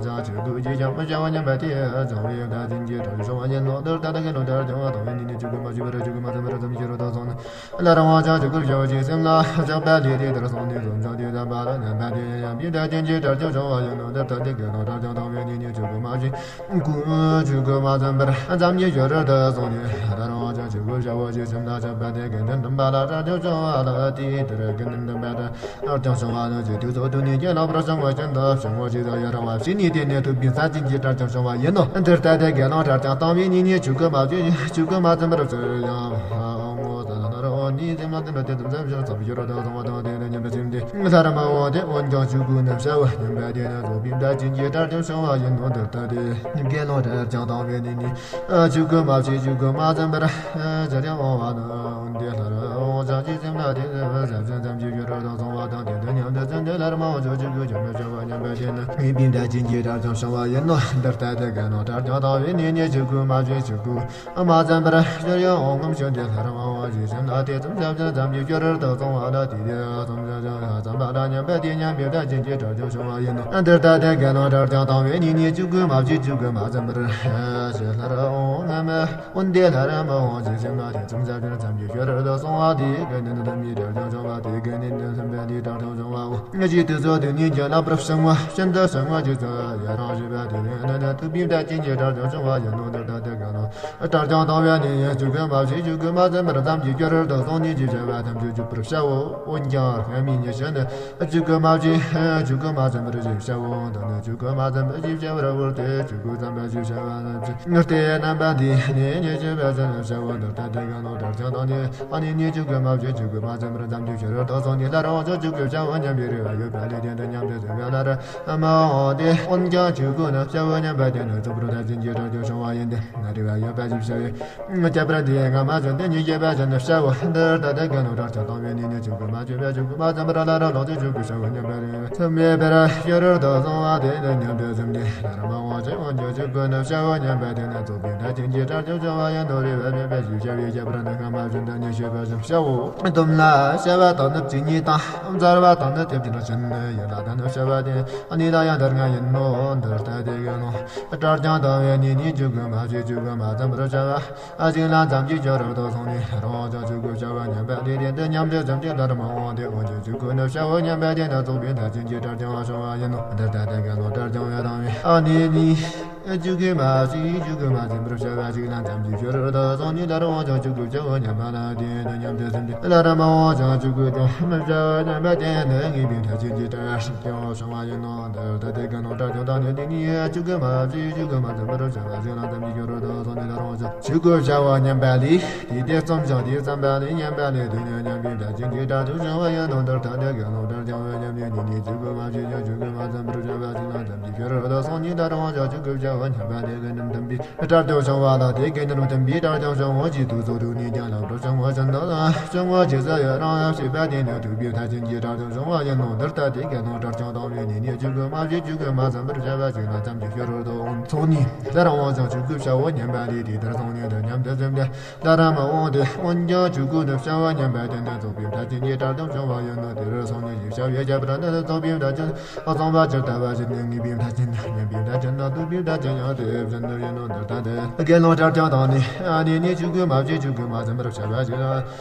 ཀྱང་ཆོས་སྐུ་ཅང་མི་བྱ་བ་ཉམས་པས་དེ་རྫོགས་པའི་བརྡ་ཅན་གྱི་སྒྲ་ཀྱང་བྱུང་བ་ཡིན་ནོ། དེར་ལྟ་སྟེ་དགེ་སློང་དྲག་ཀྱང་བ་དང་བའི་ནི་ནི་ཆོས་སྐུ་མ་བྱས་པར་ཆོས་སྐུ་མ་ཟིན་པར་དམ་གྱི་སྐྱོ་རོ་དག་སོང་ནས། ལྷར་དབང་ཕྱུག་ཆོས་སྐུ་བྱ་བ་ཞིག་སེམས་ལ་བྱ་བ་ལས་དེ་ལྟར་སོང་ནས་ཚོགས་མཆོག་དེ་ཙམ་པ་ལ་ཉམས་པས་དེ་ཡང་ཡང་པའི་བརྡ་ཅན་གྱི་སྒྲ་ཀྱང་བྱུང་བ་ཡིན་ནོ། དེར་ལྟ་སྟེ་དགེ་སློང་དྲག་ཀྱང་དང་བའི་ནི་ནི་ཆོས་སྐུ་མ་བྱས་ཆོས་སྐུ་མ་ཟིན་པར་དམ་གྱི་སྐྱོ་རོ་དག་སོང་ནས་ལྷར་དབང་ཕྱུག་ཆོས་སྐུ་བྱ་བ་ཞིག་སེམས་ལ་བྱ་བ་དེ་དགེ་འདུན་ལྡན་པ་ལ་སྒྲ་ཀྱང་བྱུང་བ་ལ་དེ་ལྟར་དགེ་འདུན་ལྡན་པའི་སྒྲ་ཀྱང་བྱུང་བ་ནི་ཇི་དུས་སུ་དུ་ནི་ཀྱང་ལྷག་པར་བྱུང་བ་ཤིན་ཏུ་བྱུང་བ་ཇི་ལྟར་ཡི་རང་བ་བྱས་ནས་དེ་ནི་ཐུབ་པའི་བརྡ་ཅན་གྱི་སྒྲ་ཀྱང་བྱུང་བ་ཡིན་ནོ། འདིར་ལྟ་སྟེ་དགེ་སློང་དྲག་ཀྱང་དང་བའི་ནི་ནི་ཆོས་སྐུ་མ་བྱས་ཆོས་སྐུ་མ་ཟིན་པར་ཚུར་ཡང་ངོ་ཚ་ལ་ནོར་འོ་ནི་སེམས་ལ་ལྡན་པ་དེ་ཙམ་ཙམ་ཞིག་ཚོགས་པའི་སྐྱོ་རོ་དག་སོང་བ་དང་དེ་ནི་ཉམས་པའི་སེམས་ཏེ་ལྷར་མ་འོངས་ཏེ་འོན་ཀྱང་ཆོས་སྐུ་ནི་བྱ་བ་ཉམས་པས་དེ་ནི་རྫོགས་པའི་བརྡ་ཅན་གྱི་སྒྲ་ཀྱང་བྱུང་བ་ཡིན་ནོ། འདིར་ལྟ་སྟེ་དགེ་སློང་དྲག་ཀྱང་དང་བའི་ནི་ནི་ཆོས་སྐུ་མ་བྱས་ཆོས་སྐུ་མ་ཟིན་པར་ཚུར་ཡང་འོང་བ་ནི། འོན་ཏེ་ལྷར་འོང་ཅང་ཅི་སེམས་ལ་དེ་ཟབ་ཅིང་ཙམ་གྱི་སྐྱོ་རོ་དག་སོང་བ་དང་དེ་དུ་ཉམས་དུ་ཚུལ་འདི་ལྷར་མ་འོངས་ཆོས་སྐུ་ཅང་མི་བྱ་བ་ཉམས་པས་དེ་ནི་ངེས་པའི་བརྡ་ཅན་གྱི་སྒྲ་ཀྱང་བྱུང་བ་ཡིན་ནོ། འདིར་ལྟ་སྟེ་དགེ་སློང་དྲག་ཀྱང་དང་བའི་ནི་ནི་ཆོས་སྐུ་མ་བྱས་ཆོས་སྐུ་མ་ཟིན་པར་ཚུར་ཡང་འོང་ངམ་ཞུ་འདི་ལྷར་མ་འོངས་ཅི་སེམས་ལ་དེ་ཙམ་ཟབ་ཅིང་ཙམ་གྱི་སྐྱོ་རོ་དག་སོང་བ་ལ་དེ་དེ་ཙམ་ཟབ་ཅིང་ཙམ་པ་ལ་ཉམས་པས་དེ་ཉམས་པའི་བརྡ་ཅན་གྱི་སྒྲ་ཀྱང་བྱུང་བ་ཡིན་ནོ། འདིར་ལྟ་སྟེ་དགེ་སློང་དྲག་ཀྱང་དང་བའི་ནི་ནི་ཆོས་སྐུ་མ་བྱས་ཆོས་སྐུ་མ་ཟིན་པར་ཚུར་ལྷར་འོང་ངམ། འོན་ཏེ་ལྷར་མ་འོངས་ཅི་སེམས་ལ་དེ་ཙམ་ཟབ་ཅིང་ཙམ་གྱི་སྐྱོ་རོ་དག་སོང་བ་དེ་དགེ་འདུན་ལྡན་པའི་སྒྲ་ཀྱང་བྱུང་བ་དེ་དགེ་འདུན་ལྡན་པའི་སྒྲ་ཀྱང་བྱུང་བའོ། ཇི་དུས་སུ་དུ་ནི་ཀྱང་ལྷག་པར་བྱུང་བ་ཤིན་ཏུ་བྱུང་བ་ཇི་ཙམ་ཡི་རང་བྱེད་པ་དེ་ནི་ནི་ཐུབ་པའི་བརྡ་ཅན་གྱི་སྒྲ་ཀྱང་བྱུང་བ་ཡིན་ནོ། འདིར་ལྟ་སྟེ་དགེ་སློང་དྲག་ཀྱང་དང་བའི་ནི་ཆོས་སྐུ་མ་བྱས་ཆོས་སྐུ་མ་ཟིན་པར་དམ་གྱི་སྐྱོ་རོ་དག་སོང་ནས་ཅི་བྱ་བ་ཐམས་ཅད་འཇུག་པར་བྱའོ། འོན་ཀྱང་སྔ་མའི་ཉེས་བྱས་ནི། ཆོས་སྐུ་མ་བྱས་ཆོས་སྐུ་མ་ཟིན་པར་ཅི་བྱའོ། འདི་ནི་ཆོས་སྐུ་མ་ཟིན་པར་ཅི་བྱ་བར་འོར་ཏེ་ཆོས་སྐུ་ཙམ་པ་ཅི་བྱ་བ་ན་ཅི། ངུར་ཏེ་རྣམ་པ་འདི་ནི་ཉེས་བྱས་པ་ཟིན་བྱའོ། འདིར་ལྟ་སྟེ་དགེ་སློང་དྲག་ཀྱང་དང་ནི་ཨ་ནི་ནི་ཆོས་སྐུ་མ་བྱས་ཆོས་སྐུ་མ་ཟིན་པར་དམ་གྱི་སྐྱོ་རོ་དག་སོང་ནས་ལྷར་འོང་ཅང་ཆོས་སྐུ་བྱ་བ་ཉམས་པའི་རེ་བ་ཡོད་པ་ལས་དེ་འདི་སྙམ་དུ་སེམས་པས་ལྷར་མ་འོངས་ཏེ། འོན་ཀྱང་ཆོས་སྐུ་ནི་བྱ་བ་ཉམས་པ་དེ་ནི་རྫོགས་པར་བརྡ་ཅན་གྱི་སྒྲ་ཀྱང་བྱུང་བ་ཡིན་ཏེ། རེ་བ་ཡོད་པ་ཅི་བྱ་བའི། ཁྱད་པར་འདི་སྔ་མ་བཞིན་དུ་ཉེས་བྱས་པ་ཅན་ནི་བྱའོ། འདིར་ལྟ་སྟེ་དགེ་སློང་དྲག་ཀྱང་དང་བའི་ནི་ནི་ཆོས་སྐུ་མ་བྱས་པས་ཆོས་སྐུ་མ་ཟིན་པར་ལྷར་ལོངས་སྤྱོད་ཆོས་སྐུ་བྱ་བ་ཉམས་པའི་རེ་བ་ཚིམ་པའི་བར་སྐྱོ་རོ་དག་སོང་བ་དེ་ནི་སྙམ་དུ་སེམས་ཏེ་ལྷར་མ་འོངས་ཅི། འོན་ཀྱང་ཆོས་སྐུ་ནི་བྱ་བ་ཉམས་པ་དེ་ནི་རྫོགས་པའི་བརྡ་ཅན་གྱི་སྒྲ་ཀྱང་བྱུང་བ་ཡིན་ནོ། རེ་བ་མེད་པ་ཞེས་བྱ་བའི་ཁྱད་པར་ནི་སྔ་མ་བཞིན་དུ་ཉེས་བྱས་པ་ཅན་བྱའོ། སྡོམ་ལ་བྱ་བ་དང་ནི་བཅུ་གཉིས་དང་། བཙལ་བ་དང་ནི་དེ་བཞིན་ཡིད་ལ་དང་ནི་བྱ་བ་དེ་ཨ་ནི་ལ་ཡང་འདིར་ང་ཡིན་ནོ། འདིར་ལྟ་སྟེ་དགེ་སློང་དྲག་ཀྱང་དང་བའི་ནི་ནི་ཆོས་སྐུ་མ་བྱས་ཆོས་སྐུ་མ་ཟིན་པར་བྱ་བ། ཨ་ཅིག་ལ་ཙམ་གྱི་སྐྱོ་རོ་དག་སོང་ནས་ལྷར་འོང་ཅང་ཆོས་སྐུ་བྱ་བ་ཉམས་པ་ལས་དེ་འདི་སྙམ་དུ་སེམས་ཏེ་ལྷར་མ་འོངས་ཏེ། འོན་ཀྱང་ཆོས་སྐུ་ནི་བྱ་བ་ཉམས་པ་དེ་ནི་རྫོགས་པའི་བརྡ་ཅན་གྱི་སྒྲ་ཀྱང་བྱུང་བ་ཡིན་ནོ། འདིར་ལྟ་སྟེ་དགེ་སློང་དྲག་ཀྱང་བའི་དང་བའི་ཨ་ནི་ནི། བཅུ་དགུ་མ་བཅུ་བཅུ་དགུ་མ་ཟིན་པར་བྱ་བ་ཅིག་ལ་ཙམ་གྱིས་ཤོར་དུ་སོང་ནས། ལར་འོང་ཀྱང་བཅུ་དགུ་བྱའོ་སྙམ་པ་ལ་དེ་དང་མཉམ་དུ་ཟིན་ཏེ། ལར་མ་འོང་ཀྱང་བཅུ་དགུ་དང་མི་བྱའོ་སྙམ་པ་དེ་ནི་ངེས་པའི་མཐའ་ཅན་གྱི་སྒྲ་ཞིག་ཀྱང་བྱུང་བ་ཡིན་ནོ། འདིར་ལྟ་སྟེ་དགེ་སློང་དྲུག་ཀྱང་དང་ནི་དེ་ནས་བཅུ་དགུ་མ་བཅུ་བཅུ་དགུ་མ་ཟིན་པར་བྱ་བ་ཅིག་ལ་ཙམ་གྱིས་ཤོར་དུ་སོང་ནས། ལར་འོང་ཀྱང་བཅུ་དགུ་བྱའོ་སྙམ་པ་ལས་དེ་དེ་ཙམ་ཞིག་དེ་ཙམ་པ་ལས་སྙམ་པ་ལས་དེ་ནི་མཉམ་པའི་མཐའ་ཅན་གྱི་སྒྲ་ཞིག་བྱུང་བ་ཡིན་ནོ། འདིར་ལྟ་སྟེ་དགེ་སློང་དྲུག་ཀྱང་བ་མཉམ་ནས་དེ་ནས་བཅུ་དགུ་མ་བཅུ་ཀྱང་བཅུ་དགུ་མ་ཟིན་པར་བྱ་བ་ཅིག་ལ་ཙམ་གྱིས་ཤོར་དུ་སོང་ནས། ལར་འོང་ཀྱང་བཅུ་དགུ་བྱའོ་སྙམ་པ་དེ་དགེ་འདུན་མཐུན་པའི་སྒྲ་ཞིག་བྱུང་བ་ལ་དེ་དགེ་འདུན་མཐུན་པའི་སྒྲ་ཞིག་བྱུང་ངོ་། ཅེས་དུས་སུ་དུས་ནས་ཀྱང་ལབ་པར་བྱུང་ངོ་། ཅི་ལྟར་བྱུང་ངོ་ཞེས་ཟེར་བའི་རང་ཡང་ཤེས་པ་དེ་ནི་ཐུབ་པའི་མཐའ་ཅན་གྱི་སྒྲ་ཞིག་བྱུང་བ་ཡིན་ནོ། འདིར་ལྟ་སྟེ་དགེ་སློང་དྲུག་ཀྱང་དང་བའི་ནི་ནི་བཅུ་དགུ་མ་བཅུ་བཅུ་དགུ་མ་ཟིན་པར་བྱ་བ་ཅིག་ལ་ཙམ་གྱིས་ཤོར་དུ་སོང་ནས། ལར་འོང་ཀྱང་བཅུ་དགུ་བྱའོ་སྙམ་པ་ལས་དེ་དེར་སོང་ནས་དེ་མཉམ་དུ་ཟིན་ཏེ། ལར་མ་འོངས་ཏེ་འོན་ཀྱང་བཅུ་དགུ་ནི་བྱའོ་སྙམ་པ་དེ་ནི་རྫོགས་པའི་མཐའ་ཅན་གྱི་སྒྲ་ཞིག་བྱུང་བ་ཡིན་ནོ། དེར་སོང་ནས་ཞེས་བྱ་བའི་རྒྱབ་ར་ནི་རྫོགས་པའི་མཐའ་ཅན། གསུངས་པ་ཇི་ལྟ་བ་བཞིན་དུ་ངེས་པའི་མཐའ་ཅན་དང་མཉམ་པའི་མཐའ་ཅན་དང་ལྡོག་པའི་མཐའ་ཅན་ཡང་དེ་བཞིན་དུ་ཡིན་ནོ། འདིར་ལྟ་སྟེ་དགེ་སློང་དྲུག་ཀྱང་དང་ནི་ཨ་ནི་ནི་བཅུ་དགུ་མ་བཅུ་བཅུ་དགུ་མ་ཟིན་པར་བྱ་བ་ཅིག་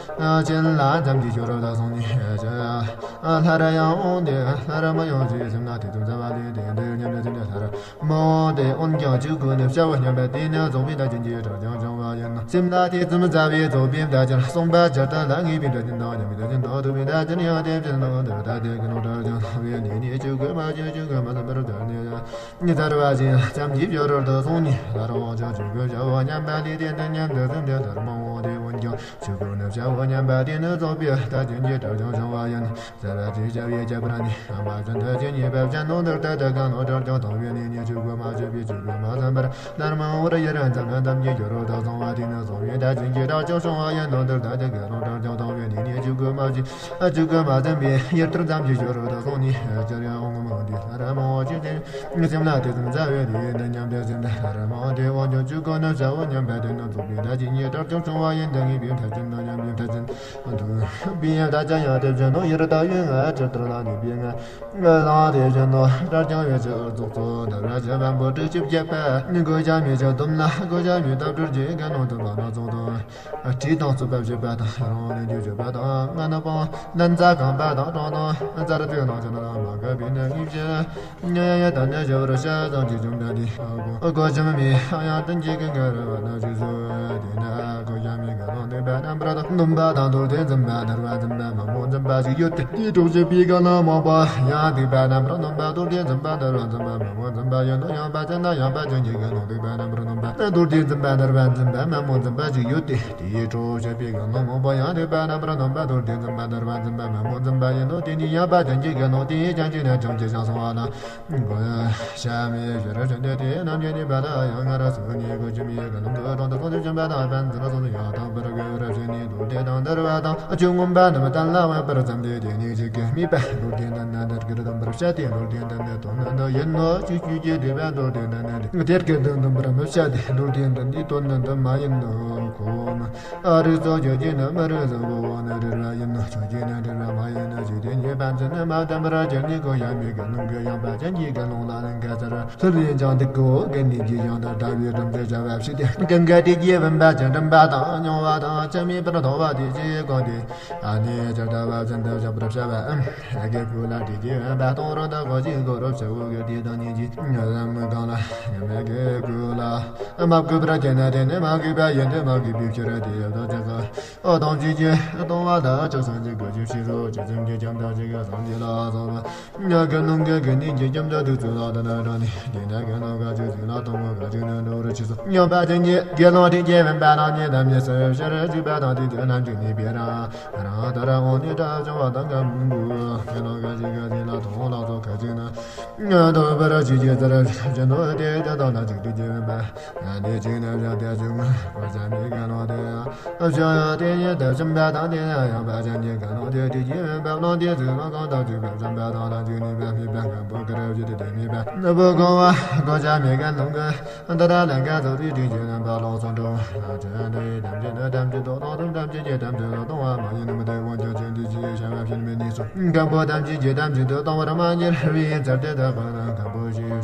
ཅན་ལ་ཙམ་གྱིས་ཤོར་དུ་སོང་ནས། སླར་ཡང་འོངས་ཏེ་སླར་མ་ཡོང་ཞེས་སེམས་ལ་དེ་ཙམ་ཟ་བ་ལས་དེ་འདིར་མཉམ་དུ་ཟིན་ཏེ། སླར་མ་འོངས་ཏེ་འོན་ཀྱང་བཅུ་དགུ་ནི་བྱའོ་སྙམ་པ་དེ་ནི་རྫོགས་པའི་མཐའ་ཅན་གྱི་སྒྲ་ཞིག་བྱུང་བ་ཡིན་ནོ། སེམས་ལ་དེ་ཙམ་ཟ་བའི་རྫོགས་པའི་མཐའ་ཅན་གསུངས་པ་ཇི་ལྟར་ལ་ངེས་པའི་མཐའ་ཅན་དང་མཉམ་པའི་མཐའ་ཅན་དང་ལྡོག་པའི་མཐའ་ཅན་ཡང་དེ་བཞིན་ནོ། འདིར་ལྟ་སྟེ་དགེ་སློང་དྲུག་ཀྱང་དང་བའི་ནི་ནི་བཅུ་དགུ་མ་བཅུ་བཅུ་དགུ་མ་ཟིན་པར་བྱ་ནི་ཉི་ཟར་བ་བཞིན་ཙམ་གྱིས་ཤོར་དུ་སོང་ནས། ལར་འོང་ཀྱང་བཅུ་དགུ་བྱའོ་སྙམ་པ་ལས་དེ་དང་མཉམ་དུ་ཟིན་ཏེ། ལར་མ་འོངས་ཏེ་འོན་ཀྱང་བཅུ་དགུ་ནི་བྱའོ་སྙམ་པ་དེ་ནི་རྫོགས་པའི་མཐའ་ཅན་གྱི་སྒྲ་ཞིག་བྱུང་བ་ཡིན་ནོ། ཟར་བ་ཅིག་བྱ་བའི་རྒྱབ་ར་ནི་ཡང་པ་ཅན་མཐའ་ཅན་ཉེས་པ་ཅན་ནོ། འདིར་ལྟ་སྟེ་དགེ་སློང་དྲུག་ཀྱང་དང་བའི་ནི་ནི་བཅུ་དགུ་མ་བཅུ་བཅུ་དགུ་མ་ཟིན་པར་ལར་མ་འོངས་པར་ཡི་རང་ཙམ་ཙམ་གྱིས་ཤོར་དུ་སོང་བ་དེ་ནི་རྫོགས་པའི་མཐའ་ཅན་གྱི་སྒྲ་ཞིག་བྱུང་བ་ཡིན་ནོ། འདིར་ལྟ་སྟེ་དགེ་སློང་དྲུག་ཀྱང་དང་བའི་ནི་ནི་བཅུ་དགུ་མ་བཅུ་བཅུ་དགུ་མ་ཟིན་པའི་ཡི་རང་ཙམ་གྱིས་ཤོར་དུ་སོང་ནས། ཅི་ཡང་འོང་མ་འོངས་ཏེ་ལར་མ་འོངས་ཅི་ཟེར་སེམས་ལ་དེ་ཙམ་ཟ་བའི་དེ་དང་མཉམ་དུ་ཟིན་ཏེ། ལར་མ་འོངས་ཏེ་འོན་ཀྱང་བཅུ་དགུ་ནི་བྱའོ་སྙམ་པ་དེ་ནི་རྫོགས་པའི་མཐའ་ཅན་གྱི་སྒྲ་ཞིག་བྱུང་བ་ཡིན་ཏེ། ངེས་པའི་མཐའ་ཅན་དང་མཉམ་པའི་མཐའ་ཅན་དུ་བའི་མཐའ་ཅན་ཡང་དེ་བཞིན་ནོ། ཡི་རང་ལྟ་བའི་ངེས་ཇི་ལྟར་ལ་ངེས་པའི་ངེས་ལ་དེ་བཞིན་ནོ། སྒྲ་རྐྱང་བའི་ཕྱིར་རྫོགས་སོ། འདིར་བ་ཅན་བམ་པོ་དྲུག་ཅུ་བརྒྱད་པ་གོ་ཆ་མེད་ཀྱང་སྡོམ་ན་གོ་ཆ་མེད་ལྟ་བུར་གྱི་དགེ་སློང་སྡོམ་པ་སྣ་ཚོགས་དང་། དྲི་དང་རྩུབ་པ་བཞི་པ་དང་། རང་ལན་གྱི་བརྗོད་པ་དང་། ལྔ་ནི་སྤང་ལན་རྩ་རྐང་པ་དང་གྲོང་དང་རྩར་ཐུག་ནང་ཕྱིན་ལ་མ་དགའ་བའི་ནི་ངེས་ཕྱིར། ཡ་ཡ་ད་ནི་བཞི་པར་བཤད་ཙམ་གྱིས་བཅོམ་ལྡན་འདས་གོ་ཆ་མེད་ཡང་དོན་གྱི་སྐུ་ངལ་བ་ན་ཞུས་སོ། དེས་ན་གོ་ཆ་མེད་དགེ་སློང་སྡིག་པ་རྣམ་པར་སྡོམ་པ་དང་མདོར་བསྟན་འཛིན་པ་བསྡུ་བ་འཛིན་པ་མང་པོ་འཛིན་པ་ཞིག་ཡོད་དེ། དེའི་གྲོགས་བྱེད་པའི་དགེ་སློང་མང་པོ་ཡང་སྡིག་པ་རྣམ་པར་སྡོམ་པ་མདོར་བསྟན་འཛིན་པ་བསྡུ་བ་འཛིན་པ་མང་པོ་འཛིན་པ་ཡིན་ནོ། ཡངས་པ་ཅན་དང་ཡངས་པ་ཅན་གྱི་དགེ་སློང་སྡིག་པ་རྣམ་པར་སྡོམ་པ་མདོར་བསྟན་འཛིན་པ་བསྡུ་བ་འཛིན་པ་མང་པོ་འཛིན་པ་ཞིག་ཡོད་དེ། དེའི་གྲོགས་བྱེད་པའི་དགེ་སློང་མང་པོ་ཡང་སྡིག་པ་རྣམ་པར་སྡོམ་པ་མདོར་བསྟན་འཛིན་པ་བསྡུ་བ་འཛིན་པ་མང་པོ་འཛིན་པ་ཡིན་ནོ། དེ་ནི་ཡངས་པ་ཅན་གྱི་དགེ་སློང་དེའི་ཅན་གྱི་ནི་ཅུང་ཟད་བྱང་སོང་བ་ལ། གོ་ཆ་མེད་ཕྱིར་བྱོན་ཏེ། དེ་རྣམས་ཀྱིས་ནི་བ་ལ་ཡང་སྔར་སོང་ནས་གོ་ཆ་མེད་དགེ་སློང་གི་དྲུང་དུ་སོང་སྟེ་བྱོན་པ་དང་། བན་ཟེར་སོང་སྟེ་ཡང་དག་པར་གོ་བར་བྱས་ནས་མདོར་བསྟན་དང་བསྡུ་བ་དང་ཆོས་མངོན་པ་རྣམས་གཏན་ལ་དབབ་པར་བརྩམས་ཏེ། དེ་ནས་ཇི་སྐད་སྨྲས་པ། མདོར་བསྟན་དོན་ནི་དེ་སྐད་སྡོམ་པར་བྱ་སྟེ། མདོར་བསྟན་དོན་ནི་དོན་ནི་འདི་ཡིན་ནོ། ཅེས་ཞུས་ཀྱི་དེ་བས་མདོར་བསྟན་དོན་ནི་དེ་སྐད་སྡོམ་པར་མི་བྱ་སྟེ། མདོར་བསྟན་དོན་འདི་དོན་ནི་འདི་མ་ཡིན་ནོ། ཁོ་མ་ཨ་རིག་སོགས་ཆོས་ཅན་ནི་མ་རིག་གཟུགས་པོ་བོ་ནི་རིགས་པ་ཡིན་ནོ། ཆོས་ཅན་ནི་རིགས་པ་མ་ཡིན་ནོ། ཞེས་དེ་ཉེས་པ་འཛིན་ནི་མ་བསྟན་པར་གྱུར་ནས། གོ་ཆ་མེད་དགེ་སློང་གིས་ཡངས་པ་ཅན་གྱི་དགེ་སློང་ལ་ལན་ག་ཟེར། ལྷུར་ཡིན་ཀྱང་འདི་ཀོ་གན་ནི་གྱི་ཡང་དག་ལྟ་བའི་སྒྲུབ་མཛད་བྱ་བ་ཞིག་སྟེ། གན་ག་དེ་གྱིས་བུམ་པ་ཅན་འགྲིམ་པ་དང་མྱོང་བ་དང་ཆ་མེད་པར་མཐོང་བ་དེ་ཅིག་གོ་སྟེ། ཨ་ནི་ཇི་ལྟ་བ་བཞིན་དུ་བཞག་པར་བྱ་བ་ཨེ་གི་ཀུ་ལ་དེ་གྱིས་བུམ་པ་གཏོང་རུང་དུ་གོ་ཅིག་གོ་རུ་བྱ་བོ་གི་དེ་དང་ཉིད་ཀྱི་ཉ་ལམ་གང་ལ་ཨེ་གི་ཀུ་ལ་མ་གུས་པར་གྱུར་ན། དེ་ནི་མ་གུས་པ་ཡིན་ཏེ། མ་གུས་པའི་ཕྱིར་དེ་ཡོད་དོ་ཅག་ག་ཨ་དང་ཅིག་གིས་གཏོང་བ་ལ་ཅི་སོང་ཅི་དགོས་ཀྱི་ཕྱིར་རོ། ཅི་ཙམ་གྱི་ཁྱམས་དང་ཅིག་གི་སངས་རྒྱས་ལ་སོགས་པ། དགེ་སློང་གི་དགེ་འདུན་གྱི་ཁྱམས་དང་དུས་ཚོད་ལ་དེ་ན་དྲངས་ནས། དེ་ན་དགེ་སློང་ག་ཅི་ཟིག་ལ་གཏོང་བ་ག་ཅི་ནི་འགྲོ་རུ་ཆི་སོ། ཡངས་པ་ཅན་གྱི་དགེ་སློང་དེ་གྱིས་བུམ་པ་རྣམས་ཉིད་དམ་ཉིད་སུ་ཕྱིར་འཇུག་པ་དང་། དེ་དུས་རྣམས་ཀྱི་ནུས་པས་རང་རང་ལྟར་འོང་ནས་གྲབས་བྱུང་བ་དང་། གང་གུ་དགེ་སློང་ག་ཅི་ག་ཅི་ལ་གཏོང་ལ་སོགས་ག་ཅི་ནི་འདོར་བར་བྱེད་ཀྱི་ཚུལ་བཞིན་ནོ། དེ་ལྟ་སྟངས་ལ་ཅིག་དེ་གྱིས་བུམ་པ། དེ་ཅིག་ནི་བཞག་སྟེ་བྱུང་གོ་ཆ་མེད་དགེ་སློང་དེ། བྱུང་དེ་ཉིད་དུ་བྱུང་བ་དང་། དེ་ཡང་ཡངས་པ་ཅན་གྱི་དགེ་སློང་དེ་དེ་གྱིས་བུམ་པ་བླངས་ཏེ་གཟུགས་ལ་གང་དག་བྱུག་པར་བསམ་པ་དང་། ལམ་ཅིག་ནུས་པ་མེད་པ་ཁམ་བུ་གུར་བཞི་དེ་དེ་མེད་པ་ནི་བུ་གང་བ་གོ་ཆ་མེད་དགེ་སློང་གིས། འདི་ལྟར་ལན་ག་ཚོགས་པའི་དུས་ཀྱི་རྣམ་པ་ལོགས་སུ་འགྲོ། ཆོས་འདི་ཡི་དམ་ཚིག་ནི་དམ་ཚིག་ཏུ་རྟོགས་དང་། དམ་ཚིག་གི་དམ་ཚིག་ཏུ་གཏོང་བ་མ་ཡིན་ནམ། དེ་འོན་ཀྱང་ཆོས་འདི་ཅི་ཡིན་བྱ་བ་བྱིན་མི་ནུས་སོ། ཁམ་བུ་དམ་ཚིག་གི་དམ་ཚིག་ཏུ་གཏོང་བར་མ་གྱུར་པའི་ཚེ་དེ་དག་གི་ནི་ཁམ་བུ་ཞེས་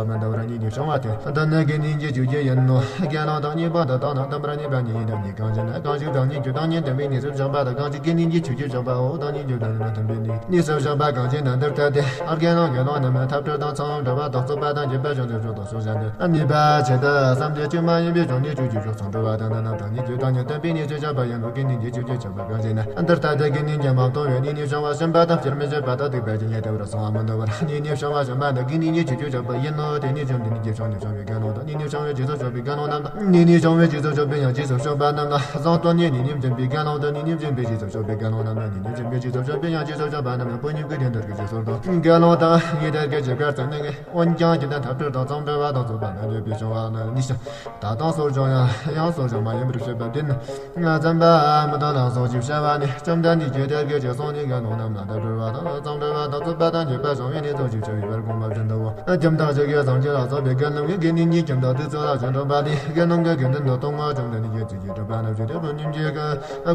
བ་མི་འདའ་བར་སྙིང་རྗེ་བྱུང་བ་སྟེ། འདི་ནི་དགེ་འདུན་གྱི་ཆོས་ཀྱི་ཡིན་ནོ། དགེ་སློང་དང་གཉིས་པོ་འདི་དག་ནི་བསྟན་པར་ནུས་པ་ཉིད་ཡིན་ཏེ། གཉིས་གང་ཞེ་ན། གང་ཞིག་བདག་ཉིད་ཀྱི་བདག་ཉིད་བསྟན་པའི་གནས་སུ་བཞག་པ་དང་། གང་ཞིག་དགེ་འདུན་གྱི་ཆོས་ཀྱིས་བཞག་པའོ། བདག་ཉིད་ཀྱི་བདག་ཉིད་མ་བསྟན་པའི་གནས་སུ་བཞག་པ་གང་ཞེ་ན། འདིར་ཐལ་ཏེ། དགེ་སློང་དགེ་སློང་རྣམས་ཐབས་གྲོལ་དང་མཚན་ཉིད་འགྲོ་བ་དང་རྩོད་པ་དང་འགྱོད་པའི་གཞན་དོན་སོགས་དང་ཕྱོགས་གཞན་ ནུས་པ་ཆེ་ད་བསམ་གྱིས་ཆོག་མ་ཡིན་པའི་བྱང་ནས་ཆོས་ཀྱི་ཕྱོགས་སུ་འགྲོ་བ་དང་། ད་ནམ་དང་ཉིད་ཀྱི་བདག་ཉིད་བསྟན་པའི་གནས་ཆོས་བཤད་པ་ཡིན་ནོ། དགེ་འདུན་གྱི་ཆོས་ཀྱི་ཆོག་པ་གང་ཞིག་ན། འདིར་ལྟ་སྟེ་དགེ་འདུན་གྱི་མ་གཏོགས་པའི་གནས་ནི་བྱང་བ་ཞིང་པ་དང་སྤྱིར་མི་བྱེད་པ་དང་སྡིག་པ་ཇི་སྙེད་བདེ་བར་གསང་བ་མི་འདུ་བར། གནས་ནི་བྱང་བ་ཞིང་པ་དང་དགེ་འདུན་གྱི་ཆོས་ཀྱི་ཆོག་པ་ཡིན་ནོ། དེ་ནི་བཅོམ་ལྡན་འདས་ཀྱིས་བྱང་ནས་བྱང་བའི་དགེ་སློང་དང་། གནས་ནི་བྱང་བའི་རྗེས་སུ་ཆོག་པའི་དགེ་སློང་རྣམས་དང་། གནས་ནི་བྱང་བའི་རྗེས་སུ་ཆོག་པའི་ཡང་རྗེས་སུ་ཆོག་པ་རྣམས་ལ་བཟང་སྟོན་ནས། གནས་ནི་བཅོམ་པའི་དགེ་སློང་དང་། གནས་ནི་བཅོམ་པའི་རྗེས་སུ་ཆོག་པའི་དགེ་སློང་རྣམས་ལ། གནས་ནི་བཅོམ་པའི་རྗེས་སུ་ཆོག་པའི་ཡང་རྗེས་སུ་ཆོག་པ་རྣམས་ལ། དཔོན་ཉིད་ཀྱི་དེ་འདིར་གྱི་རྗེས་སུ་དང་དགེ་སློང་དང་ཉི་ཟླ་སྐད་ཅིག་གར་ཙམ་ནི། འོན་ཀྱང་ཇི་ལྟར་འཐབ་གྲོལ་དང་ཙམ་འབྲེལ་བ་དང་རྫོགས་པ་དང་རྒྱས་པའི་བྱུང་བ་ནི་ནི་ཞིང་། ད་དང་སོར་བྱུང་ཡང་ཡང་སོར་བྱུང་མ་ཡིན་པར་བཤད་པ་འདི་ནི། བཙུན་པ་མི་དང་ལ་སོགས་ཀྱིས་བཤད་པ་ནི། བཅོམ་ལྡན་འདས་ཀྱིས་དེ་སྐད་ཅེས་གསུངས་ནས། དགེ་སློང་རྣམས་ལ་འཐབ་གྲོལ་བ་དང་ཙམ་འབྲེལ་བ་དང་རྫོགས་པ་དང་རྒྱས་པ་བྱུང་བའི་གནས་ཚུལ་ཅིག་བཤད་པའི་བར་དགོངས་པ་བཞིན་དུ། ཁྱིམ་བདག་གཅིག་གིས་བཟང་སྤྱོད་ལ་སོགས་པའི་དགེ་སློང་གི་དགེ་འདུན་གྱི་ཁྱིམ་དུ་དུས་ཚོད་ལ་བྱོན་འགྲོ་བ་དེ། དགེ་སློང་གི་དགེ་འདུན་དུ་ལྟུང་བ་བྱུང་སྟེ་ནི། སྐད་ཅིག་གིས་གྲུབ་པ་ན་ཞིག་དེ་དཔོན་ཉིད་ཀྱིས་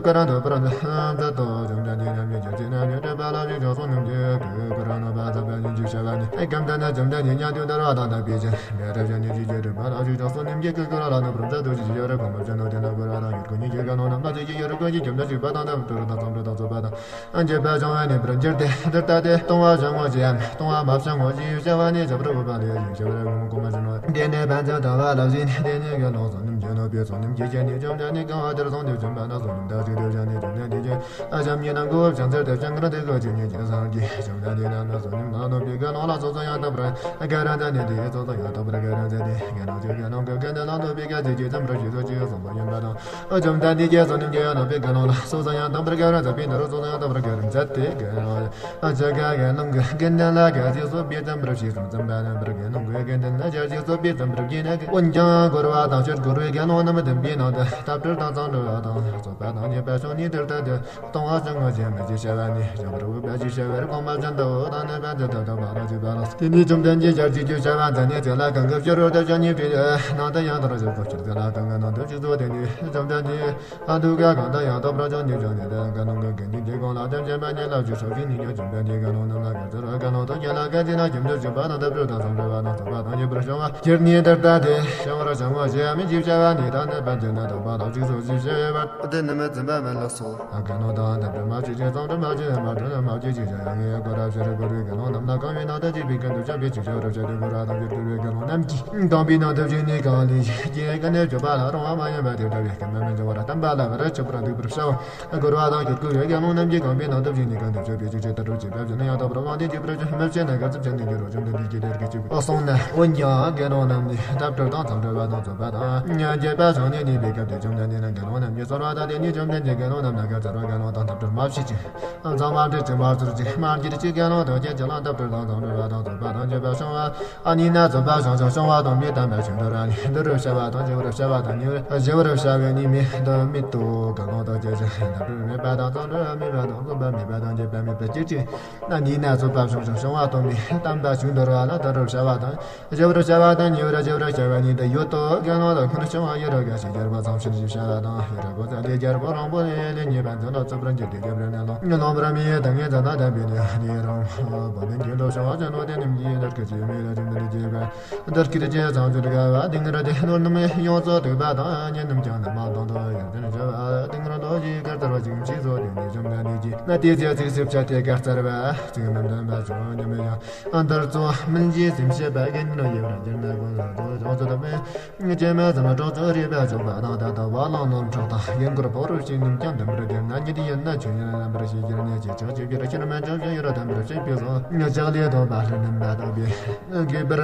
ཀུ་ར་ནུ་པར་མཛད་དོ། བཅོམ་ལྡན་འདས་ཉམས་ལེན་གྱི་ཚེ་ན་ནི་གྲུབ་པ་ལ་ཞིག་ཆོག་གསུངས་ནུས་ཀྱི། ཀུ་ར་ནུ་པ་ཚངས་པའི་ཉིན་གྱི་བྱ་བ་ནི། ཁྱིམ་བདག་ནི་བཅོམ་ལྡན་འདས་མཉམ་དུ་དར་བ་དང་འཐབ་པའི་ཕྱིར། མེ་རབ་ཅན་ནི་ཞིག་གི་གྲུབ་པ་ལ་ཞིག་ཆོག་གསུངས་ནུས་ཀྱི། ཀུ་ར་ནུ་པར་མཛད་དོ་ཞེས་ཡོད་རེ་གོང་མ་བྱོན་ནོ། དེ་ན་ཀུ་ར་དང་ཡུལ་ཀུན་ཉིད་ཀྱི་དགེ་སློང་རྣམས་ལ་ཞིག་གི་ཡུལ་ཀུན་གྱི་ཁྱིམ་བདག་ཞིག་པ་དང་འཐབ་གྲོལ་དང་ཙམ་འབྲེལ་དང་རྫོགས་པ་དང་རྒྱས་པ་བྱུང་བ་ནི་འབུར་འགྱུར་ཏེ། འདིར་ལྟ་སྟེ་ལྟུང་བ་བྱུང་ངོ་ཞེས་ཡང་ལྟུང་བ་མ་བྱུང་ངོ་ཞེས་བྱ་བ་ནི་བྱ་བར་འོས་པ་ལས་ཞེས་བྱ་བར་གོང་མ་བྱོན་ནོ། དེ་ནས་ཕན་ཚུན་ལྟ་བ་ལ་གཞིགས་ནས། དེ་ནས་དགེ་སློང་བསོད་ནམས་ཀྱིས་གནོད་པའི་བསོད་ནམས་ཀྱི་རྒྱན་ནི་བཅོམ་ལྡན་འདས་གང་བ་དེར་སོང་སྟེ་བྱོན་པ་ན། བསོད་ནམས་དག་ཅིག་ཏུ་བྱུང་ནས་བཅོམ་ལྡན་འདས་ཀྱིས་བྱམས་སྙིང་ནང་གོ་བྱང་ཚར་ཏེ་བྱང་གི་ནང་དུ་བཀོད་ཅིང་ཉིད་ཀྱི་སངས་རྒྱས་བཅོམ་ལྡན་འདས་རྣམས་ལ། བསོད་ནམས་ལ་གནོད་པའི་དགེ་སློང་ལ་སོ་སོ་ཡང་དག་པར་དགེ་རང་མཛད་ནས། དེའི་སོ་སོ་ཡང་དག་པར་དགེ་རང་མཛད་དེ། དགེ་སློང་གིས་དགེ་སློང་གི་དགེ་འདུན་ལ་གནོད་པའི་སྐད་ཅིག་གིས་བརྩམ་པར་བྱེད་དོ་ཅེས་གསུངས་པ་ཡིན་པ་དང་། བཅོམ་ལྡན་འདས་ཀྱིས་བསོད་ནམས་ཀྱིས་གནོད་པའི་དགེ་སློང་ལ་སོ་སོ་ཡང་དག་པར་དགེ་རང་མཛད་པའི་མཐར། སོ་སོ་ཡང་དག་པར་དགེ་རང་མཛད་དེ། དགེ་སློང་ཨ་ཅག་གི་དགེ་སློང་གི་དགེ་འདུན་ལ་སྐད་ཅིག་གསོད་པའི་བརྩམ་པར་བྱས་སམ། བརྩམས་པ་རྣམ་པར་དགེ་སློང་གི་དགེ་འདུན་ལ་སྐད་ཅིག་གསོད་པའི་བརྩམ་པར་བགྱིས་ན། འོན་ཀྱང་རྒོལ་བ་དང་ཕྱིར་རྒོལ་བའི་དགེ་སློང་རྣམས་བདེན་པའི་ནང་དུ་འཐབ་གྲོལ་དང་ཙམ་འབྲེལ་བ་དང་རྫོགས་པ་དང་རྒྱས་པ་བྱུང་ནས། འདིར་ལྟ་སྟེ་ལྟུང་བ་བྱུང་ངོ་ཞེས་མི་ཞེས་བྱ་བ་ནི་བྱ་བར་འོས་པ་ཞེས་བྱ་བར་གོང་མ་བྱོན་ཏོ། ད་ནི་ཕན་ཚུན་ལྟ་བ་ལ་ཞིག་པ་ལ། དེ་ནས་བཅོམ་ལྡན་འདས་ཞལ་གཅིག་ཏུ་བྱ་བ་མཛད་ནས། དེ་ལ་གང་གིས་ཕྱི་རོལ་དུ་བྱོན་ནས་པའི་ནང་དུ་ཡང་དག་པར་བཞུགས་པའི་ཕྱིར། དེ་ལ་གང་གི་ནང་དུ་ཞིག་ཏུ། དེ་ནས་བཅོམ་ལྡན་འདས་ཨ་ཐུ་ག་གང་དུ་ཡང་དག་པར་བྱོན་ནས་བྱོན་ནས། དེ་དགེ་སློང་གི་དགེ་འདུན་གྱིས་གང་ལ་དེ་བྱམས་པ་ཉིད་ལ་ཞིག་ཆོག་ཅིང་ནི། ཡང་བཅོམ་ལྡན་འདས་དགེ་སློང་རྣམས་ལ་སྐད་ཅིག་རོ། དགེ་སློང་དག་ཁྱེད་ལ་ག་ཅི་ན་ཁྱིམ་དུ་ཞུགས་པ་དང་འཐབ་གྲོལ་དང་ཙམ་འབྲེལ་བ་དང་རྫོགས་པ་དང་རྒྱས་པར་བྱུང་བ་ཁྱེད་ནི་འདིར་ལྟ་སྟེ་བྱ་བར་བྱ་ངོ་ཞེས་མི་ཞེས་བྱ་བ་ནི། ད་ནི་ཕན་ཚུན་ལྟ་བ་ལ་ཞིག་སོ་ཞེས་བྱ་བ་དེ་ནི་མི་བཙུན་པ་མིན་ལ་སོགས། དགེ་སློང་དང་འཐབ་གྲོལ་མ་བྱེད་ཅིང་ཙམ་འབྲེལ་མ་བྱེད་མ་གྲོལ་མ་བྱེད་ཅིང་བྱ་ཡང་ངེས་ཀུ་ར་ཕྱིར་རྒོལ་བའི་དགེ་སློང་རྣམས་ལ་གང་བའི་ནང་དུ་སྐྱེས་པའི་ཀུན་ཏུ་བྱམས་པའི་ཆོས་བྱ་བར་བྱ་སྟེ། རྒོལ་བ་དང་ཕྱིར་རྒོལ་བའི་དགེ་སློང་རྣམས་ཀྱིས་གང་བའི་ནང་དུ་བྱས་ནས་གང་ལས་ཀྱི་ཀུན་ནས་སྤྱོད་པ་ལ་རུང་བ་མ་ཡིན་པ་དེ་འདྲ་བའི་སྐྱེས་མ་མི་འབྱུང་བར་བསྟན་པ་ལ་བར་ཆད་པར་འདུག་པར་བྱའོ། རྒོལ་བ་དང་ཕྱིར་རྒོལ་བའི་དགེ་སློང་རྣམས་ཀྱིས་གང་བའི་ནང་དུ་བྱས་ནས་ཀུན་ཏུ་སྤྱོད་པའི་ཆོས་ཇི་ལྟར་རུང་བྱེད་པ་བྱས་ན། ཡང་དག་པར་དབང་དུ་བྱས་པར་མི་བྱེད་ན། ག་ཚོད་བྱས་ནས་འགྱུར་རོ། བཅོམ་ལྡན་འདས་ཀྱིས་དེ་སྐད་ཅེས་གསུངས་ནས། འོན་ཀྱང་དགེ་སློང་རྣམས་ནི་འཐབ་གྲོལ་དང་ཙམ་འབྲེལ་བ་དང་རྫོགས་པ་དང་རྒྱས་པ་བྱུང་ནས་གནས་པའི་སྐབས་དེར་བཅོམ་ལྡན་འདས་ནི་དགེ་སློང་རྣམས་ཀྱིས་གསོལ་བ་དང་། དེ་ནས་བཅོམ་ལྡན་འདས་དགེ་སློང་རྣམས་ལ་སྐད་ཅེས་རོ། དགེ་སློང་དག་འཐབ་གྲོལ་མ་བྱེད་ཅིང་ཙམ་པ་འབྲེལ་ཅིང་མ་ཚོར་ཅིང་མ་འགྱུར་ཅིག་དགེ་སློང་དག་ཁྱེད་ཀྱིས་ལ་འཐབ་གྲོལ་དང་ཙམ་འབྲེལ་བ་དང་རྫོགས་པ་དང་རྒྱས་པ་བྱུང་བ། ཨ་ནི་ན་རྫོགས་པ་བྱང་ཞིང་བྱང་བ་དང་མི་དམ་པ་ཆོས་འདོར་བ་ནི། འདི་རུ་བྱ་བ་དང་། བྱེད་པར་བྱ་བ་དང་། ཉེ་བར་བྱེད་པར་བྱ་བའི་ནི་མི་དང་མི་ལྟོ། དགེ་སློང་དག་ཁྱེད་ཀྱིས་འཐབ་གྲོལ་མེད་པ་དང་ཙམ་འབྲེལ་བ་མེད་པ་དང་རྫོགས་པ་མེད་པ་དང་རྒྱས་པ་མེད་པ་ཅིག་ཅིག་ཨ་ནི་ན་རྫོགས་པ་བྱང་ཞིང་བྱང་བ་དང་མི་དམ་པ་ཆོས་འདོར་བ་ལ། འདི་རུ་བྱ་བ་དང་། བྱེད་པར་བྱ་བ་དང་། ཉེ་བར་བྱེད་པར་བྱ་བའི་ནི་འདི་ཡོད་དོ། དགེ་སློང་དག་ཁོ་ན་བྱང་བ་ཡི་རང་ག་ཞིག་རྒྱས་པ་ཙམ་ཕྱིར་ཞེས་བྱ་བ་དང་། ཡི་རང་གོ་ས་ལས་རྒྱས་པ་རང་པོ་ལས་ལས་ཉེས་པ་འཛིན་ལ་རྩོད་པར་འགྱུར་ཏེ། རྒྱས་པར་ནི་ལོང་ལོང་བར་མི་ཡི་ད་ངེས་འཛིན་དང་ལྡན་པའི་ནི་འདི་རང་པོ་ལས་འགྱུར་ལོ། བྱང་བ་ཅན་ནོ། དེ་རྣམས་ཀྱིས་འདིར་སྐད་ཅེས་མི་ལ་ཅུང་འདིར་སྐྱེས་པ། འདིར་སྐད་ཅེས་ཙམ་ཅིག་དགའ་བ་དེང་ར་དེ་ནོར་རྣམས་ཡོངས་སུ་གཏུགས་པ་དང་། ཉེས་རྣམས་ཀྱང་ནི་མ་ལྡང་དུ་ཡོན་ཏན་བྱ་བ་དེང་ར་ལོ་ཞེས་བཀའ་སྩལ་བ་ཅིག་མཆིས་སོ། དེ་ནས་བཅོམ་ལྡན་འདས་ཀྱིས་ན་དེ་ཚེ་ཚིགས་སུ་བཅད་དེ་བཀའ་སྩལ་པ། ཚིག་མི་མཐུན་པ་བྱུང་སྙམ་ཡང་། འདིར་རྩོད་མིན་ཞེས་སེམས་བསྐྱེད་པ། དགེ་འདུན་ཡིད་བརྟན་གྱུར་ན་ཀུན་ལ་དོ། ཅུང་ཟད་མི་སྐྱེ་མི་ཙམ་གྲོགས་ཚོ་རེ་བ་ཆོག་པ་དང་། ད་ལྟ་བ་ལང་ལོང་ཕྲག་དང་ཡིན་སྐོར་ཕོ་རོག་ཅིག་རྣམས་ཀྱང་འདུན་པར་འགྱུར་ན། ཉིད་ཡིན་ན་ཆོས་ཉིད་རྣམ་པར་ཤེས་ཀྱི་གནད་ཀྱིས་ཆགས་ཀྱི་བར་ཕྱིར་མི་འབྱུང་ཞིང་ཡུལ་དམ་པར་བྱེད་པའི་བཟང་ཕྱག་ལས་སྡོམ་པ་ལྷུར་ལེན་པ་དག་པས་དགོས་པར་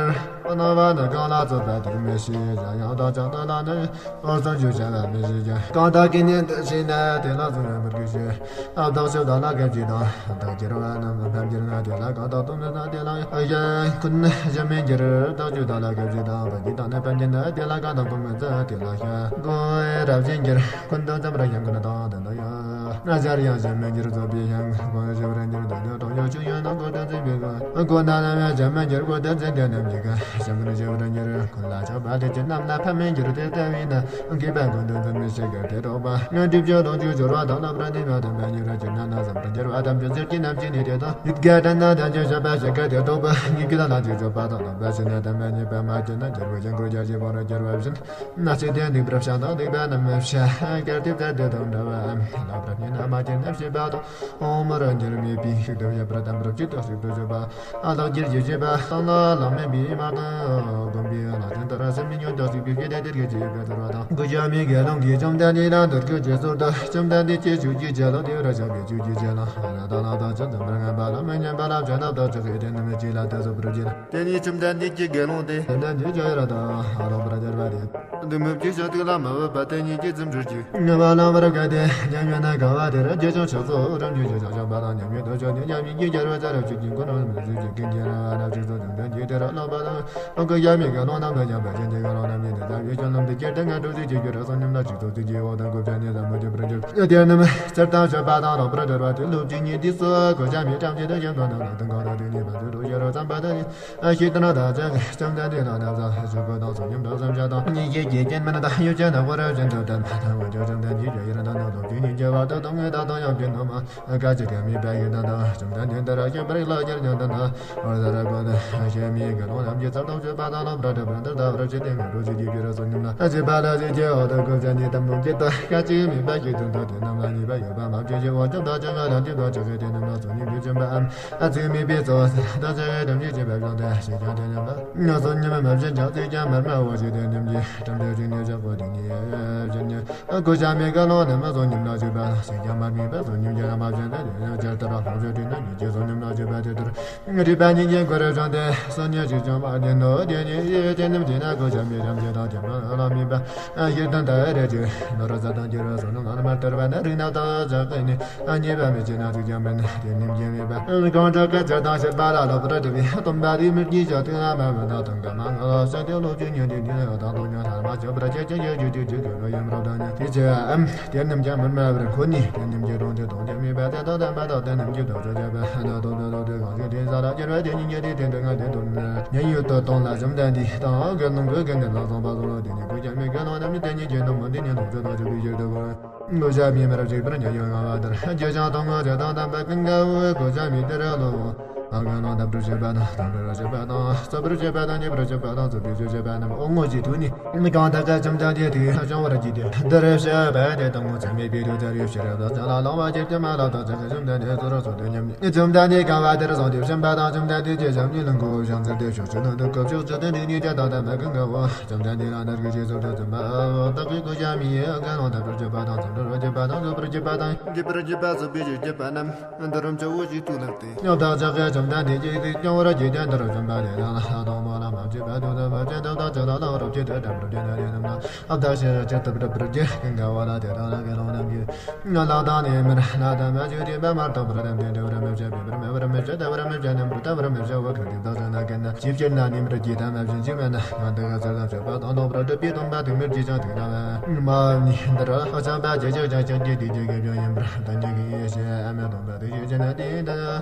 གནང་བ་ནི། གང་ལ་རྩོད་པ་དེ་མི་ཤེས་ཀྱང་ཡང་དག་ཅང་ད་ལ་ནི། འོ་ཙམ་ཞུ་བྱ་བ་མི་ཞིག་ཀྱང་གང་དག་གི་ཉིད་དུ་ཤེས་ན་དེ་ལ་བཟུང་བའི་མི་དགོས་ཤེས། བདག་ཞབས་བདག་ལ་སྐད་ཅིག་དང་། བདག་གྱུར་བ་རྣམས་ལ་ཕན་གྱུར་ན། དེ་ལ་གང་དག་སྟོང་ནི་དང་། དེ་ལ་ཡང་ཀུན་གཞན་མིན་འགྱུར། བདག་ཞབས་བདག་ལ་སྐད་ཅིག་དང་། བདག་གིས་བདག་ནི་ཕན་གྱུར་ན། དེ་ལ་གང་དག་ཀུན་མིན་འཛིན། དེ་ལ་ཡང་ཀུན་རབ་བཞིན་འགྱུར། ཀུན་ཏུ་འཛིན་པར་ཞེན་ཀུན་དང་། དེ་ལ་ཡང་གཞན་ཡང་གཞན་མིན་འགྱུར། རྫོགས་པའི་ཡང་ཀུན་ཞབས་བདག་འགྱུར། བདག་ནི་གྲོགས་ཡོད་ཆོས་ཡོད་ན། ཀུན་ཏུ་འཛིན་པའི་ཀུན་ཀུན་ན་ནམ་ཡང་གཞན་མིན་འགྱུར། ཀུན་ཏུ་འཛིན་དེ་རྣམས་ཀྱི་ཀུན་གཞན་ཀུན་ཞབས་བདག་འགྱུར། ཀུན་ལ་ཆགས་པ་དེ་ཅན་རྣམས་ལ་ཕན་མི་འགྱུར། དེ་ལྟ་བས་ན་མཁས་པ་ཀུན་ཏུ་འཛིན་མི་ཤེས་ཀྱང་དེ་རྟོགས་པ། སྒྲིབ་སྦྱོར་ལོངས་སྤྱོད་སྦྱོར་བ་དང་། བསླབ་པ་ནི་མ་དམ་པ་ཉེ་བར་གྱུར་ན། ན་བསམ་པར་འགྱུར་བ་ཐམས་ཅད་ཀྱི་རྣམ་ཤེས་ནི། དེ་དག་ཡིད་ཀྱི་དྲན་ན་དོན་གྱི་བྱེད་པ་ཤེས་ཀྱང་དེ་རྟོགས་པ། ཉིད་ཀྱི་ལ་ལ་ཅིག་སྤྱོད་པ་དང་། བསླབ་པ་ཤེས་ན་དམ་པ་ཉེས་པ་མ་སྐྱེས་ན། འགྱུར་བའི་ཞེན་ཁོག་རྒྱ་ཆེ་བོར་འགྱུར་བ་བཞིན། ན་ཚིག་དོན་སྡིག་པར་བྱ་དང་སྡིག་པ་རྣམས་བྱ། གལ་ཏེ་བཙལ་ཏེ་དང་འདྲ་བའམ་ལབ་རབ་ཉེ། ན་མ་ཅན་རྣམ་ཤེས་པ་དང་། ཨོཾ་ར་འགྱུར་མེད་པའི་ཤུགས་དང་ཞབས་པད་དམ་པར་གཅིག་ཏུ་གཅིག་ཏུ་བྱེད་པ། ཨ་ལག་འགྱུར་གྱི་བྱེད་པ་དང་ལ་ལ་མེད་པའི་མ་དང་། བསྒོམ་པའི་ལག་ཅན་ལྟར་སེམས་ཉིད་མྱུར་དུ་གཅིག་པའི་ཤེས་ལྡན་དེར་གྱིས་ཀྱི་བཀའ་ཟུར་བ་དང་། གུ་ཞབས་མའི་དགེ་སློང་གིས་བཅོམ་ལྡན་འདས་ལ་འདི་སྐད་ཅེས་གསོལ་ཏོ། བཅོམ་ལྡན་འདས་ཀྱི་ཆོས་ཀྱི་ཆ་ལག་དེ་ར་བྱང་བའི་ཆོས་ཀྱི་ཆ་ལག་ལ་དང་ལ་དང་ཅི་ཙམ་པར་ངན་པ་ལ་མི་སྙན་པ་ལ་བྱ་ནག་དང་ཅི་ཟེར་དེ་རྣམས་ཀྱིས་ལ་དེ་སོ་བུར་གྱིས། དེ་ནས་བཅོམ་ལྡན་འདས་ཀྱིས་དགེ་སློང་དེ་བཅོམ་ལྡན་འདས་ཀྱི་ཡ་ར་དང་ཨ་རོ་པར་སྦྱར་བ་དེ། འདི་མི་བཀྱེ་ཞིང་ཐུགས་ལ་མི་འོས་པ་དེ་ཉིད་ཀྱིས་ཙམ་འགྲུར་གྱིས། ངན་པ་ལ་བར་བཀལ་ཏེ་ཉམས་ཡོད་ན་དགའ་བ་དེར་རྒྱས་ཤིང་ཕྱག་འཚལ་རིམ་གྱིས་ཞུ་ཞིང་བཤགས་པ་དང་ཉམས་ཡོད་དུ་ཞུགས་ཏེ་ཉམས་ཡིན་གྱི་རྒྱལ་བའི་ཚ་རབ་ཅིག་གིས་མགོན་རང་མི་བཟོད་ཅིང་ཀུན་གྱིས་རང་བ་རབ་ཅིག་ཏུ་བྱུང་ལྡན་གྱི་དེ་ར་ལོག་པ་དང་། ཀུ་ཤ་མའི་དགེ་སློང་རྣམས་ལ་ཡང་བད་ཅན་གྱི་དགེ་སློང་རྣམས་ཀྱིས་ནི་ལྟ་བའི་སྐྱོན་ལམ་དུ་སྐྱེལ་ཏེ་ངན་འགྲོ་ཞིག་ཅིག་གྱུར་སོང་སྙམ་ན་ཅིག་ཏུ་དེ་གྱི་འོག་ཏུ་ཀུ་ཤ་ནི་ཟབ་མོ་སྐྱེ་བར་འགྱུར། དེ་རྣམས་སྤྱིར་བཏང་སྤྱོད་པ་དང་རོགས་པར་འགྲོ་བ་དེ་ལུགས་གཅིག་ཉིད་དུ་སོ་ཀུ་ཤ་མའི་ཁྲམ་གྱི་དུ་ཞིང་དུ་ནང་དུ་གང་དང་དུ་ནི་བར་དུ་འགྲོ་ཤེས་རོགས་ཙམ་པ་དུ་ནི། ཤེས་ལྡན་དག་ཅིག་བཅོམ་ལྡན་འདས་ལ་ནབ་ཟ་ཞུ་དགོས་དང་སོ་སྙོམས་དང་སེམས་ཅན་དང་གཉིས་ཀྱི་སྐྱེ་རྐྱེན་མིན་དང་ཡུལ་ཅན་དང་ཁོ་རང་བཞིན་དུ་ལྡན་པ་དང་འོན་ཀྱང་བཅོམ་ལྡན་འདས་ཀྱི་ཡུལ་དང་ནང་ལོགས་ཀྱི་ཉིད་ཀྱི་བར་དུ་དོན་དངོས་དང་དོན་ཡང་སྤྱི་རྣམས་སྐད་ཅིག་ཀྱང་མེད་པ་ཡིན་ནོ། བཅོམ་ལྡན་འདས་འདི་ར་ཤེས་པར་ལ་ཁྱེར་ཉོན་དང་། འོ་ཟ་ར་གོ་ནི་ཤེས་མི་དགེ་སློང་རྣམས་ཀྱིས་ཚར་དང་སྤྱོད་པ་དང་ལོག་པར་འགྲོ་བ་འདིར་ལྟ་བར་བྱེད་དེ་ངན་འགྲོ་ཞིག་གྱུར་སོང་སྙམ་ན་ཅིག་པ་ལ་ཞིག་གི་འོག་ཏུ་ཀུ་ཤ་ནི་དམ་ལུང་གྱི་དུ་སྐད་ཅིག་མེད་པ་ཞིག་ཏུ་འདུག་དེ་རྣམས་ལ་ཉེས་པ་ཡོད་པ་མ་བྱས་ཤིང་འོ་བཅོམ་དང་ཅི་ང་ལ་འདི་དང་ཅི་ཟེར་དེ་རྣམས་ལ་ཚུལ་གཉིས་ཀྱིས་བཅོམ་པའམ། ཨ་ཚིག་མེད་པའི་གཙོ་བོ་ཟེར་དང་ཅི་དམ་ཞིག་བྱེད་པའི་གཞུང་དེ་ཞིག་ཀྱང་དེ་རྣམས་ལ་སོ་སྙོམས་མ་བྱིན་ཅང་ཚིག་ཀྱང་མར་མ་འོ་ཞིག་དེ་རྣམས་ཀྱིས་དམ་དེ་ཞིག་ནི་བཞག་པོ་དེ་ཉིད་བཞིན་ཉིད། ཀུ་ཤ་མའི་དགེ་སློང་རྣམས་སོ་སྙོམས་ལ་སྤྱོད་པ་ཞིག་ཀྱང་མ་སྨིན་པ་སོ་སྙོམས་ཀྱང་མ་བྱིན་ཏེ་དེ་ཡང་ཇི་ལྟར་ལྷུང་བཟེད་དུས་ན་ཉིད་ཀྱིས་སོ་སྙོམས་ལ་སྤྱོད་པ་དེ་ལྟར། རིག་པ་ཉིད་ཀྱི་གོ་རེ་བྱང་སྟེ་སོ་སྙོམས་ཤིག་བྱུང་བ་དེ་ནོ། དེ་ཉིད་ཡེ་དེ་རྣམས་ཀྱིས་ན་ཀུ་ཤ་མའི་ཁྲམ་གྱི་དང་ཁྱིམ་ནང་ལ་མེད་པ། ཤེས་ལྡན་དག་རེ་ཅིག་ནོར་ཟད་དང་འགྱུར་བ་སོགས་རྣམས་ལ་མ་ལྟར་བ་ན་རིགས་སྣ་དག་ཅིག་གིས་ནི་ཉེས་པ་མི་བྱེད་ན་ཚིག་ཀྱང་མིན་དེ་རྣམས་ཀྱིས་མེད་པ། གང་དག་གི་ཚེ་དང་ཤེས་པ་ལ་ལོག་པར་སྒྲུབ་པའི་སྟོན་པ་རིགས་མི་དགེ་ཞིང་ཐུགས་ལ་མ་བུ་དང་དང་ག་མ་ངོ་ལོག་ཤེས་ཏེ་ལོག་ཅིང་ཉོན་ཏེ་དེ་ཡང་དང་དུ་ཉོན་ལྷར་མ་བཅོས་པར་བྱེད་ཅིང་ཡོད་རྒྱུ་དེ་རྒྱུ་དགེ་བའི་ཡུམ་རབ་དང་ཉོན་དེ་ཚེ་འམ། དེ་རྣམས་ཀྱང་མུར་མེད་པར་ཁོ་ནས་དེ་རྣམས་ཀྱི་དོན་དེ་དོན་གྱི་མེད་པ་དེ་དང་ལྡན་པ་དང་དེ་རྣམས་ཀྱི་དོན་དུ་བྱ་བ་ན་དོན་དུ་དོན་དུ་གང་ཞིག་དེ་ས་ལ་སྐྱེ་བ་དེ་ཉིད་ཀྱི་དེ་དེ་འདི་ང་དེ་དོན་ཉན་ཡོད་དོ་དོན་ལ་བཅོམ་ལྡན་འདས་དང་དགེ་སློང་གི་དགེ་འདུན་ལ་སོགས་པ་སོགས་ལ་དེ་ཉིད་ཀུ་ཤ་མའི་དགེ་སློང་རྣམས་ནི་དེ་ཉིད་ཀྱི་ནུབ་མོ་འདི་ཉིད་ལོངས་སྤྱོད་དང་བཅས་པའི་ཕྱིར་དུ་གོ། ཀུ་ཤ་མའི་མར་བཅོས་པར་ཉན་ཡོད་ངང་བ་དེར་རྒྱུ་ཅང་དང་ངོ་བྱ་དང་ལྡན་པ་ཀུན་དགའ་བོས་ཀུ་ཤ་མའི་དེ་ར་ལོ། ཨ་ག་ནང་ལྟ་བུར་བྱེད་པ་དང་དང་པོར་བྱེད་པ་དང་རྩོད་པར་བྱེད་པ་དང་རྙེད་པར་བྱེད་པ་དང་རྩོད་པའི་ཆོས་བྱེད་པ་རྣམས་ཨོ་ངོ་ཅི་དུ་ནི། གང་དག་གིས་བཅོམ་ལྡན་འདས་ཐུགས་སྦྱང་བར་བགྱིས་ཏེ། འདིར་བཤད་པ་དེ་དང་ངོ་ཚ་མེད་པའི་ལུས་དར་ཡོད་ཕྱིར་བདག་ཅག་ལ་ལོག་པར་གྱུར་ཏེ་མ་ལགས་དག་ཅག་གིས་བཅོམ་ལྡན་འདས་གཙོ་རུ་བཟུང་སྟེ་སྙམ་ནས། བཅོམ་ལྡན་འདས་གང་བ་དེར་སོང་སྟེ་བྱོན་པ་དང་བཅོམ་ལྡན་འདས་ཀྱི་ཞབས་གཉིས་ལ་མགོ་བོས་ཕྱག་འཚལ་ཏེ་ཕྱོགས་བཅུ་དང་དུས་སྐབས་ཕྱོགས་བཅུ་དང་དུས་གཉིས་ཀྱང་དང་ལྡན་པ་ཀུན་དགའ་བོ་བཅོམ་ལྡན་འདས་ལ་འདི་སྐད་ཅེས་གསོལ་ཏོ། བཅོམ་པ་བདག་གིས་ཀུ་ཤ་མའི་དགེ་སློང་དམ་པར་བྱེད་པ་དང་ཚུལ་འདྲར་བྱེད་པ་དང་རྩོད་པར་བྱེད་པ་དང་། རྙེད་པར་བྱེད་པ་རྩོད་པའི་ཆོས་བྱེད་པ་རྣམས་འདི་རུ་ཆུ་བོ་ཞིག་ཏུ་ལེགས་ཏེ། བདག་ཅག་གིས་བཅོམ་ལྡན་འདས་ཀྱི་ཐུགས་སྦྱང་བར་བགྱིས་ཏེ་འདིར་བྱོན་པ་དེ་དག་ལ་དང་པོ་ལ་མ་བྱས་པ་དུས་དང་མ་བྱས་ཏེ་བདག་ཅག་ལ་ལོག་རབ་བྱས་ཏེ་འགྲན་པར་བྱེད་ན་དེ་རྣམས་ལ་བདག་ཅག་ཇི་ལྟར་བསྒྲུབ་པར་བགྱི། ཀུན་དགའ་བོ་ལ་དེ་དག་ལ་དགེ་སློང་རྣམས་ཀྱིས་ལག་དང་ནི་མར་ལག་དང་མ་བྱུང་རིམ་པ་མར་ཐོགས་པར་བསྡམས་ཏེ་འབྲལ་བར་མི་བྱ། ཕུད་པར་མེད་པར་མི་བྱ། ལྟ་བར་མི་བྱ། རྣམ་པར་ལྟ་བར་མི་བྱའོ། གལ་ཏེ་བདག་ཅག་ན་གན་ན་ཅི་ཕྱིར་ན་ནི་མར་གྱིས་དང་མ་བྱུང་ཅི་མེད་ན་ང་འདི་ག་ཚར་དང་སྤྱོད་པ་དང་ལོག་པར་སྒྲུབ་པའི་སྟོན་པ་དུ་མར་གྱིས་ཀྱང་ཐུགས་ལ་མ་བབ་ནས་འདིར་ཨ་བྱམས་པ་ཇི་ཆགས་ཀྱང་ཅང་གི་དུས་ཀྱི་དགེ་སྦྱོང་ཡིན་པར་བདག་ཉིད་ཀྱིས་ཡེ་ཤེས་ཨ་མའི་སྟོན་པ་དུ་ཞིག་བྱས་ན་དེ་ཡིན་ད།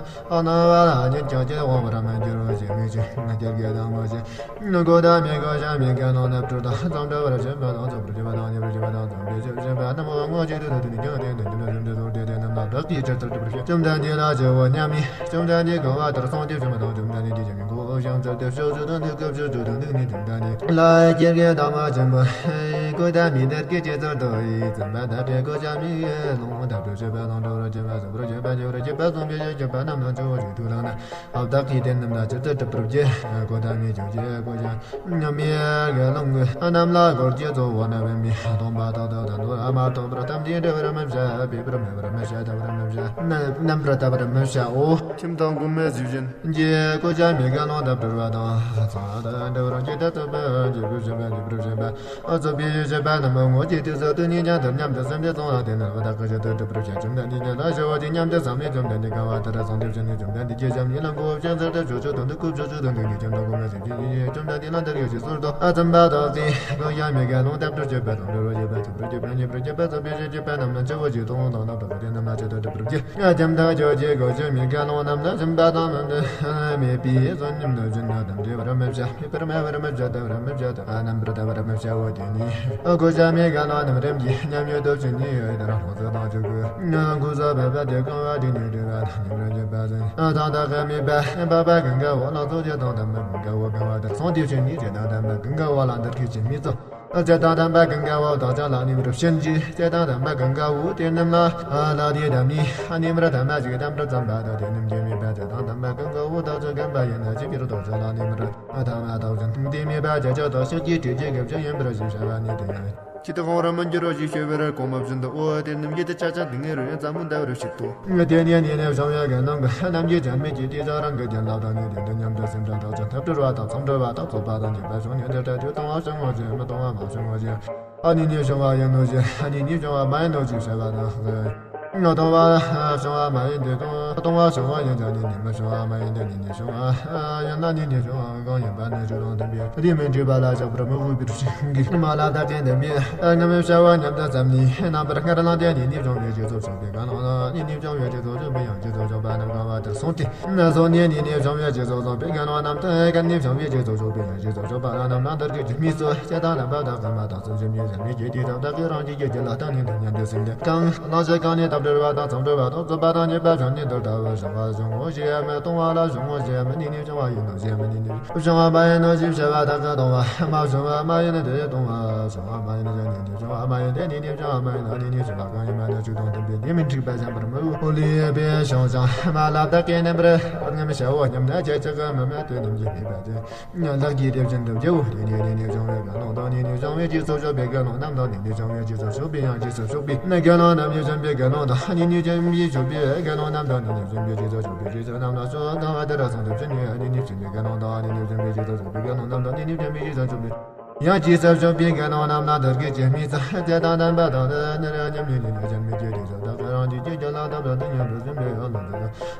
ཨ་ནི་བ་ལ་ཉིད་ཀྱང་ཅི་འོང་བར་མི་འགྱུར་རོ་ཞེས་དམིགས་ཤིང་དེར་གྱི་དང་པོ་ཞེས། གོ་ཏ་མི་ཀུ་ཤ་མའི་དགེ་སློང་རྣམས་སྤྲུལ་དང་ཙམ་འདྲ་བར་བྱེད་པ་དང་ཙམ་པར་བྱེད་པ་དང་རྙེད་པར་བྱེད་པ་དང་ཙམ་པའི་ཕྱིར་བྱེད་པ་རྣམས་ངོ་ཅི་དུ་དུ་དུ་ནི་ཀྱང་དེ་འདི་འདི་འདི་འདི་འདི་དེ་རྣམས་ལ་བདག་གིས་ཇི་ལྟར་སྒྲུབ་པར་བྱ། བཅོམ་ལྡན་འདས་ལ་ཞུའོ་སྙམ་ནས་བཅོམ་ལྡན་འདས་གང་བ་དེར་སོང་སྟེ་བྱོན་པ་དང་བཅོམ་ལྡན་འདས་ཀྱི་ཞབས་ཀྱི་མགོ་བོས་ཕྱག་འཚལ་ཏེ་ཕྱོགས་བཅུ་དང་དུས་སྐབས་ཕྱོགས་བཅུ་དང་དུས་གཉིས་དང་ལྡན་ནས་ལ་ཀྱེ་དགེ་དང་མ་ཆེན་པོ་གོ་ཏ་མི་དེར་སྐད་ཅེས་གསོལ་ཏོ། ཡི་དམ་པ་བདག་གིས་ཀུ་ཤ་མའི་དགེ་སློང་དམ་པར་བྱེད་པ་དང་འགྲོ་བར་བྱེད་པ་རྩོད་པར་བྱེད་པ་རྙེད་པར་བྱེད་པ་བཅོམ་པའི་ཕྱིར་བྱེད་པ་རྣམས་ལ་ཆུ་བོ་ཞིག་ཏུ་ལེགས་ན། བདག་གིས་དེ་རྣམས་ལ་ཇི་ལྟར་སྒྲུབ་པར་བགྱི། གོ་ཏ་མི་ཁྱོད་ཀྱིས་ཀུ་ཤ་མའི་དགེ་སློང་གི་རྣམས་ལ་གོ་རྒྱུ་གཙོ་བོ་ན་བུད་མེད་སྟོན་པ་དག་ཏུ་དང་དུ་མ་ཐོགས་པར་བསྡམས་ཏེ་འབྲལ་བར་མི་བྱ། ཕུད་པར་མེད་པར་མི་བྱ། ལྟ་བར་མི་བྱ། རྣམ་པར་ལྟ་བར་མི་བྱའོ། ཁྱིམ་དང་གོང་མའི་གཟི་བྱིན་གྱིས་ཀུ་ཤ་མའི་དགེ་སློང་དང་བྲལ་བ་དང་ཚང་དང་འབྲལ་བར་བགྱིད་དེ་ཚུགས་པར་བགྱིད་པར་བྱེད་པ་བགྱིད་པར་བྱེད་པ། རྩོད་པའི་བྱེད་པ་རྣམས་ངོ་ཅི་དུས་སུ་དུས་གཉིས་ཀྱང་དེར་མཉམ་དུ་སེམས་ཅན་ཚང་ལ་དེ་ནི་བདག་གིས་ཇི་ལྟར་སྒྲུབ་པར་བྱ། བཅོམ་ལྡན་འདས་ཉིད་ལ་ཞུ་བ་དེ་སྙམ་དུ་བསམས་ནས་བཅོམ་ལྡན་འདས་གང་བ་དེར་སོང་སྟེ་བྱོན་ནས་བཅོམ་ལྡན་འདས་ཀྱི་ཞབས་གཉིས་ལ་མགོ་བོས་ཕྱག་འཚལ་ཏེ་ཕྱོགས་བཅུ་དང་དུས་སྐབས་ཕྱོགས་བཅུ་དང་དུས་གཉིས་ཀྱང་དང་གོང་མའི་གཟི་བྱིན་གྱིས་བཅོམ་ལྡན་འདས་ལ་འདི་སྐད་ཅེས་གསོལ་ཏོ། ཨ་དམ་པ་བདག་གིས་ཀུ་ཤ་མའི་དགེ་སློང་དམ་པར་བྱེད་པ་དང་འབྲལ་བར་བྱེད་པ་ཐུབ་པར་བྱེད་པ་རྙེད་པར་བྱེད་པ་རྩོད་པའི་བྱེད་པ་རྣམས་ལ་ཆུ་བོ་ཞིག་དང་དང་ལྡན་པ་དེ་རྣམས་ལ་ཇི་ལྟར་སྒྲུབ་པར་བགྱི། ཨ་དམ་པ་ཁྱོད་ཀྱིས་ཀུ་ཤ་མའི་དགེ་སློང་རྣམས་ལ་སྦྱིན་པ་དང་མི་འདོད་མེད་པའི་བསོད་སྙོམས་དང་སྦྱིན་པ་དང་འབྲལ་བར་མི་བྱ། ཕུད་པར་མེད་པར་མི་བྱ། ལྟ་བར་མི་བྱ། རྣམ་པར་ལྟ་བར་མི་བྱའོ། དེ་ནས་ཀུ་ཤ་མའི་དགེ་སློང་རྣམས་རིམ་གྱིས་ཉམས་ཡོད་དུ་ཕྱིན་ནས་ཡོད་དེར་ལྷུང་བཟེད་དང་ཆུ་བོ་ཀུན་དགའ་བོ་ལ་དེ་ནས་འབྲལ་བ་དང་ཉེ་བར་འབྱེད་པ་ཟིན། ཐང་དག་གི་མེད་པ་འཕགས་པ་ཀུན་དགའ་བོ་ལ་ཚོགས་ཀྱི་དང་དམ་པ་ཀུན་དགའ་བོ་གང་བ་དེར་སོང་སྟེ་ཕྱིན་ནས་ཇི་ལྟར་དམ་པ་ཀུན་དགའ་བོ་ལ་འདི་སྐད་ཅེས་སྨྲས་སོ། ལྕེ་དང་ལྡན་པ་གང་ག་བོ་བདག་ཅག་ལ་ནི་མར་བྱིན་གྱིས། ལྕེ་དང་ལྡན་པ་གང་ག་བོ་དེ་རྣམས་ལ་ལ་དེ་དམ་ནི་ནི་མར་དམ་པ་ཞིག་དམ་པར་བརྩམས་པ་དང་དེ་རྣམས་ཀྱི་མོས་པ། ལྕེ་དང་ལྡན་པ་གང་ག་བོ་བདག་ཅག་དགོན་པ་ཡིན་ན་ཅི་ཕྱིར་བདག་ཅག་ལ་ནི་མར་དམ་པ་དག་བྱིན་དེ་མོས་པ་ཅི་ཕྱིར་དག་ཤེས་ཀྱི་དྲི་ཅི་གི་བྱ་ཡིན་པར་ཞེས་བྱ་བ་ནི་དེ་ཡང་། ཅི་སྟེ་ཁོང་རང་མི་འགྱུར་རོ་ཞེས་བྱ་བར་གོང་མ་བཞིན་དུ། འོ་དེ་རྣམས་ཀྱི་དེ་ཆ་ཆ་དེ་ངེས་རུ་ཡང་ཟབ་མོ་འདའ་བར་བྱེད་དོ། དེ་ནས་ནི་ནི་བྱུང་བའི་དགེ་སློང་གི་རྣམས་ཀྱིས་བྱམས་སྙིང་རྗེ་དེ་དག་རང་གི་བྱིན་རླབས་དང་ནི་དེ་འདི་སྙམ་དུ་སེམས་ཅན་དག་ཀྱང་འཐབ་བྲལ་བ་དང་མཚམས་བྲལ་བ་དང་རྫོགས་པ་དང་རྒྱས་པར་བྱུང་ནས་འདི་ལྟར་དུ་གཏོང་བ་བྱུང་ངོ་ཞེས་མི་གཏོང་བ་མ་བྱུང་ངོ་ཞེས། ཨ་ནི་ནི་བྱུང་བ་ཡིན་ནོ་ཞེས་ཨ་ནི་ནི་བྱུང་བ་མ་ཡིན་ནོ་ཞེས་བྱ་བ་དང་། གཏོང་བ་བྱུང་བ་མ་ཡིན་ཏེ་གཏོང་གཏོང་བ་བྱུང་བ་ཡིན་ཀྱང་ནི་ནི་མི་བྱུང་བ་མ་ཡིན་ཏེ་ནི་ནི་བྱུང་བ་ཡིན་ན་ནི་ནི་བྱུང་བ་གང་ཡིན་པ་ནི་ཆོས་དང་མཐུན་པའི་དེ་མི་འགྲིག་པ་ལ་བཞག་པར་མི་དགོས་པའི་ཕྱིར་གྱི་མ་ལ་བདག་གིས་འདི་མི་རྣམས་བྱ་བ་མཉམ་དུ་བསམ་ནས་རྣམ་པར་སྔར་ལངས་ཏེ་ནི་ནི་བྱུང་བའི་རྗེས་སུ་བྱུང་བའི་དགེ་སློང་དང་ནི་ནི་བྱུང་བའི་རྗེས་སུ་བྱུང་བའི་ཡང་རྗེས་སུ་བྱུང་བ་རྣམས་གང་བ་དེར་སོང་སྟེ། སོང་ནས་ནི་ནི་བྱུང་བའི་རྗེས་སུ་བྱུང་བའི་དགེ་སློང་རྣམས་དང་གན་ནི་བྱུང་བའི་རྗེས་སུ་བྱུང་བའི་ཡང་རྗེས་སུ་བྱུང་བ་རྣམས་ལ་འདིར་གྱི་རྒྱུ་སྨོས་སོ། ལྕེ་དང་ལྡན་པ་དག་གི་མ་དག་སེམས་ཅན་མི་ཟད་མི་སྐྱེ་དེ་དག་བདག་གིས་རང་རྒྱུད་ཀྱི་རྒྱུད་ལ་བཏང་ནས་འདི་སྙམ་དུ་སེམས་ཏེ། གང་ལ་ཞིག་གང་ནས་འཐབ་བྲལ་བ་དང་མཚམས་བྲལ་བ་དང་རྫོགས་པ་དང་རྒྱས་པར་བྱུང་ནས་འདི་ལྟ་བུ་བྱུང་བ་བྱུང་ངོ་ཞེས་མི་གཏོང་བ་ལ་བྱུང་ངོ་ཞེས་མི་ནི་ནི་བྱུང་བ་ཡིན་ནོ་ཞེས་མི་ནི་ནི་བྱུང་བ་མ་ཡིན་ནོ་ཞེས་བྱ་བ་དག་གི་གཏོང་བ་མ་བྱུང་བ་མ་ཡིན་ནི་དེ་གཏོང་བ་བྱུང་བ་མ་ཡིན་ནི་ནི་ནི་བྱུང་བ་མ་ཡིན་དེ་ནི་ནི་བྱུང་བ་མ་ཡིན་ནི་ནི་ཞེས་པ་གང་ཡིན་མ་ནི་ཆོས་དང་མཐུན་པའི་དེ་མི་འགྲིག་པ་གཞན་པར་མི་འོ་ལུས་པའི་བྱང་ཆང་མ་ལ་བདག་གིས་རྣམ་པར་སྔོན་བྱའོ་སྙམ་ན་ཅི་ཅི་གི་མི་མེད་དེ་རྣམས་ཀྱི་མེད་པ་དེ། ལག་གིས་དེ་བཞིན་དུ་བྱའོ། དེ་ནས་ནི་ནི་བྱུང་བའི་དགེ་སློང་དང་ནི་ནི་བྱུང་བའི་རྗེས་སུ་བྱུང་བའི་དགེ་སློང་རྣམས་དང་ནི་ནི་བྱུང་བའི་རྗེས་སུ་བྱུང་བའི་ཡང་རྗེས་སུ་བྱུང་བའི་དགེ་སློང་རྣམས་ཀྱིས་བྱུང་བའི་དགེ་སློང་དང་ནི་ནི་བྱུང་བའི་བྱུང་བའི་དགེ་སློང་རྣམས་དང་ནི་ནི་བྱུང་བའི་རྗེས་སུ་བྱུང་བའི་རྗེས་སུ་རྣམས་ལ་སོགས་གང་བ་དེ་ར་སོང་དུ་བྱོན་ནས་ནི་ནི་བྱུང་བའི་དགེ་སློང་དང་ནི་ནི་བྱུང་བའི་རྗེས་སུ་བྱུང་བའི་དགེ་སློང་རྣམས་དང་ནི་ནི་བྱུང་བའི་རྗེས་སུ་བྱུང་བའི་ཡང་རྗེས་སུ་བྱུང་བའི་དགེ་སློང་རྣམས་ལ་འདིར་གྱི་ཅི་སྨོས་ཙམ་ལྕེ་དང་ལྡན་པ་དང་ནི་ནི་ར་མཉམ་ཉིད་ནི་ནི་བྱམས་སྙིང་རྗེ་དེ་ཚོ་བདག་གིས་རང་རྒྱུད་ཀྱི་རྒྱུད་ལ་བཏབ་པ་དེ་སྙམ་དུ་སེམས་པའི་ཡང་ལ་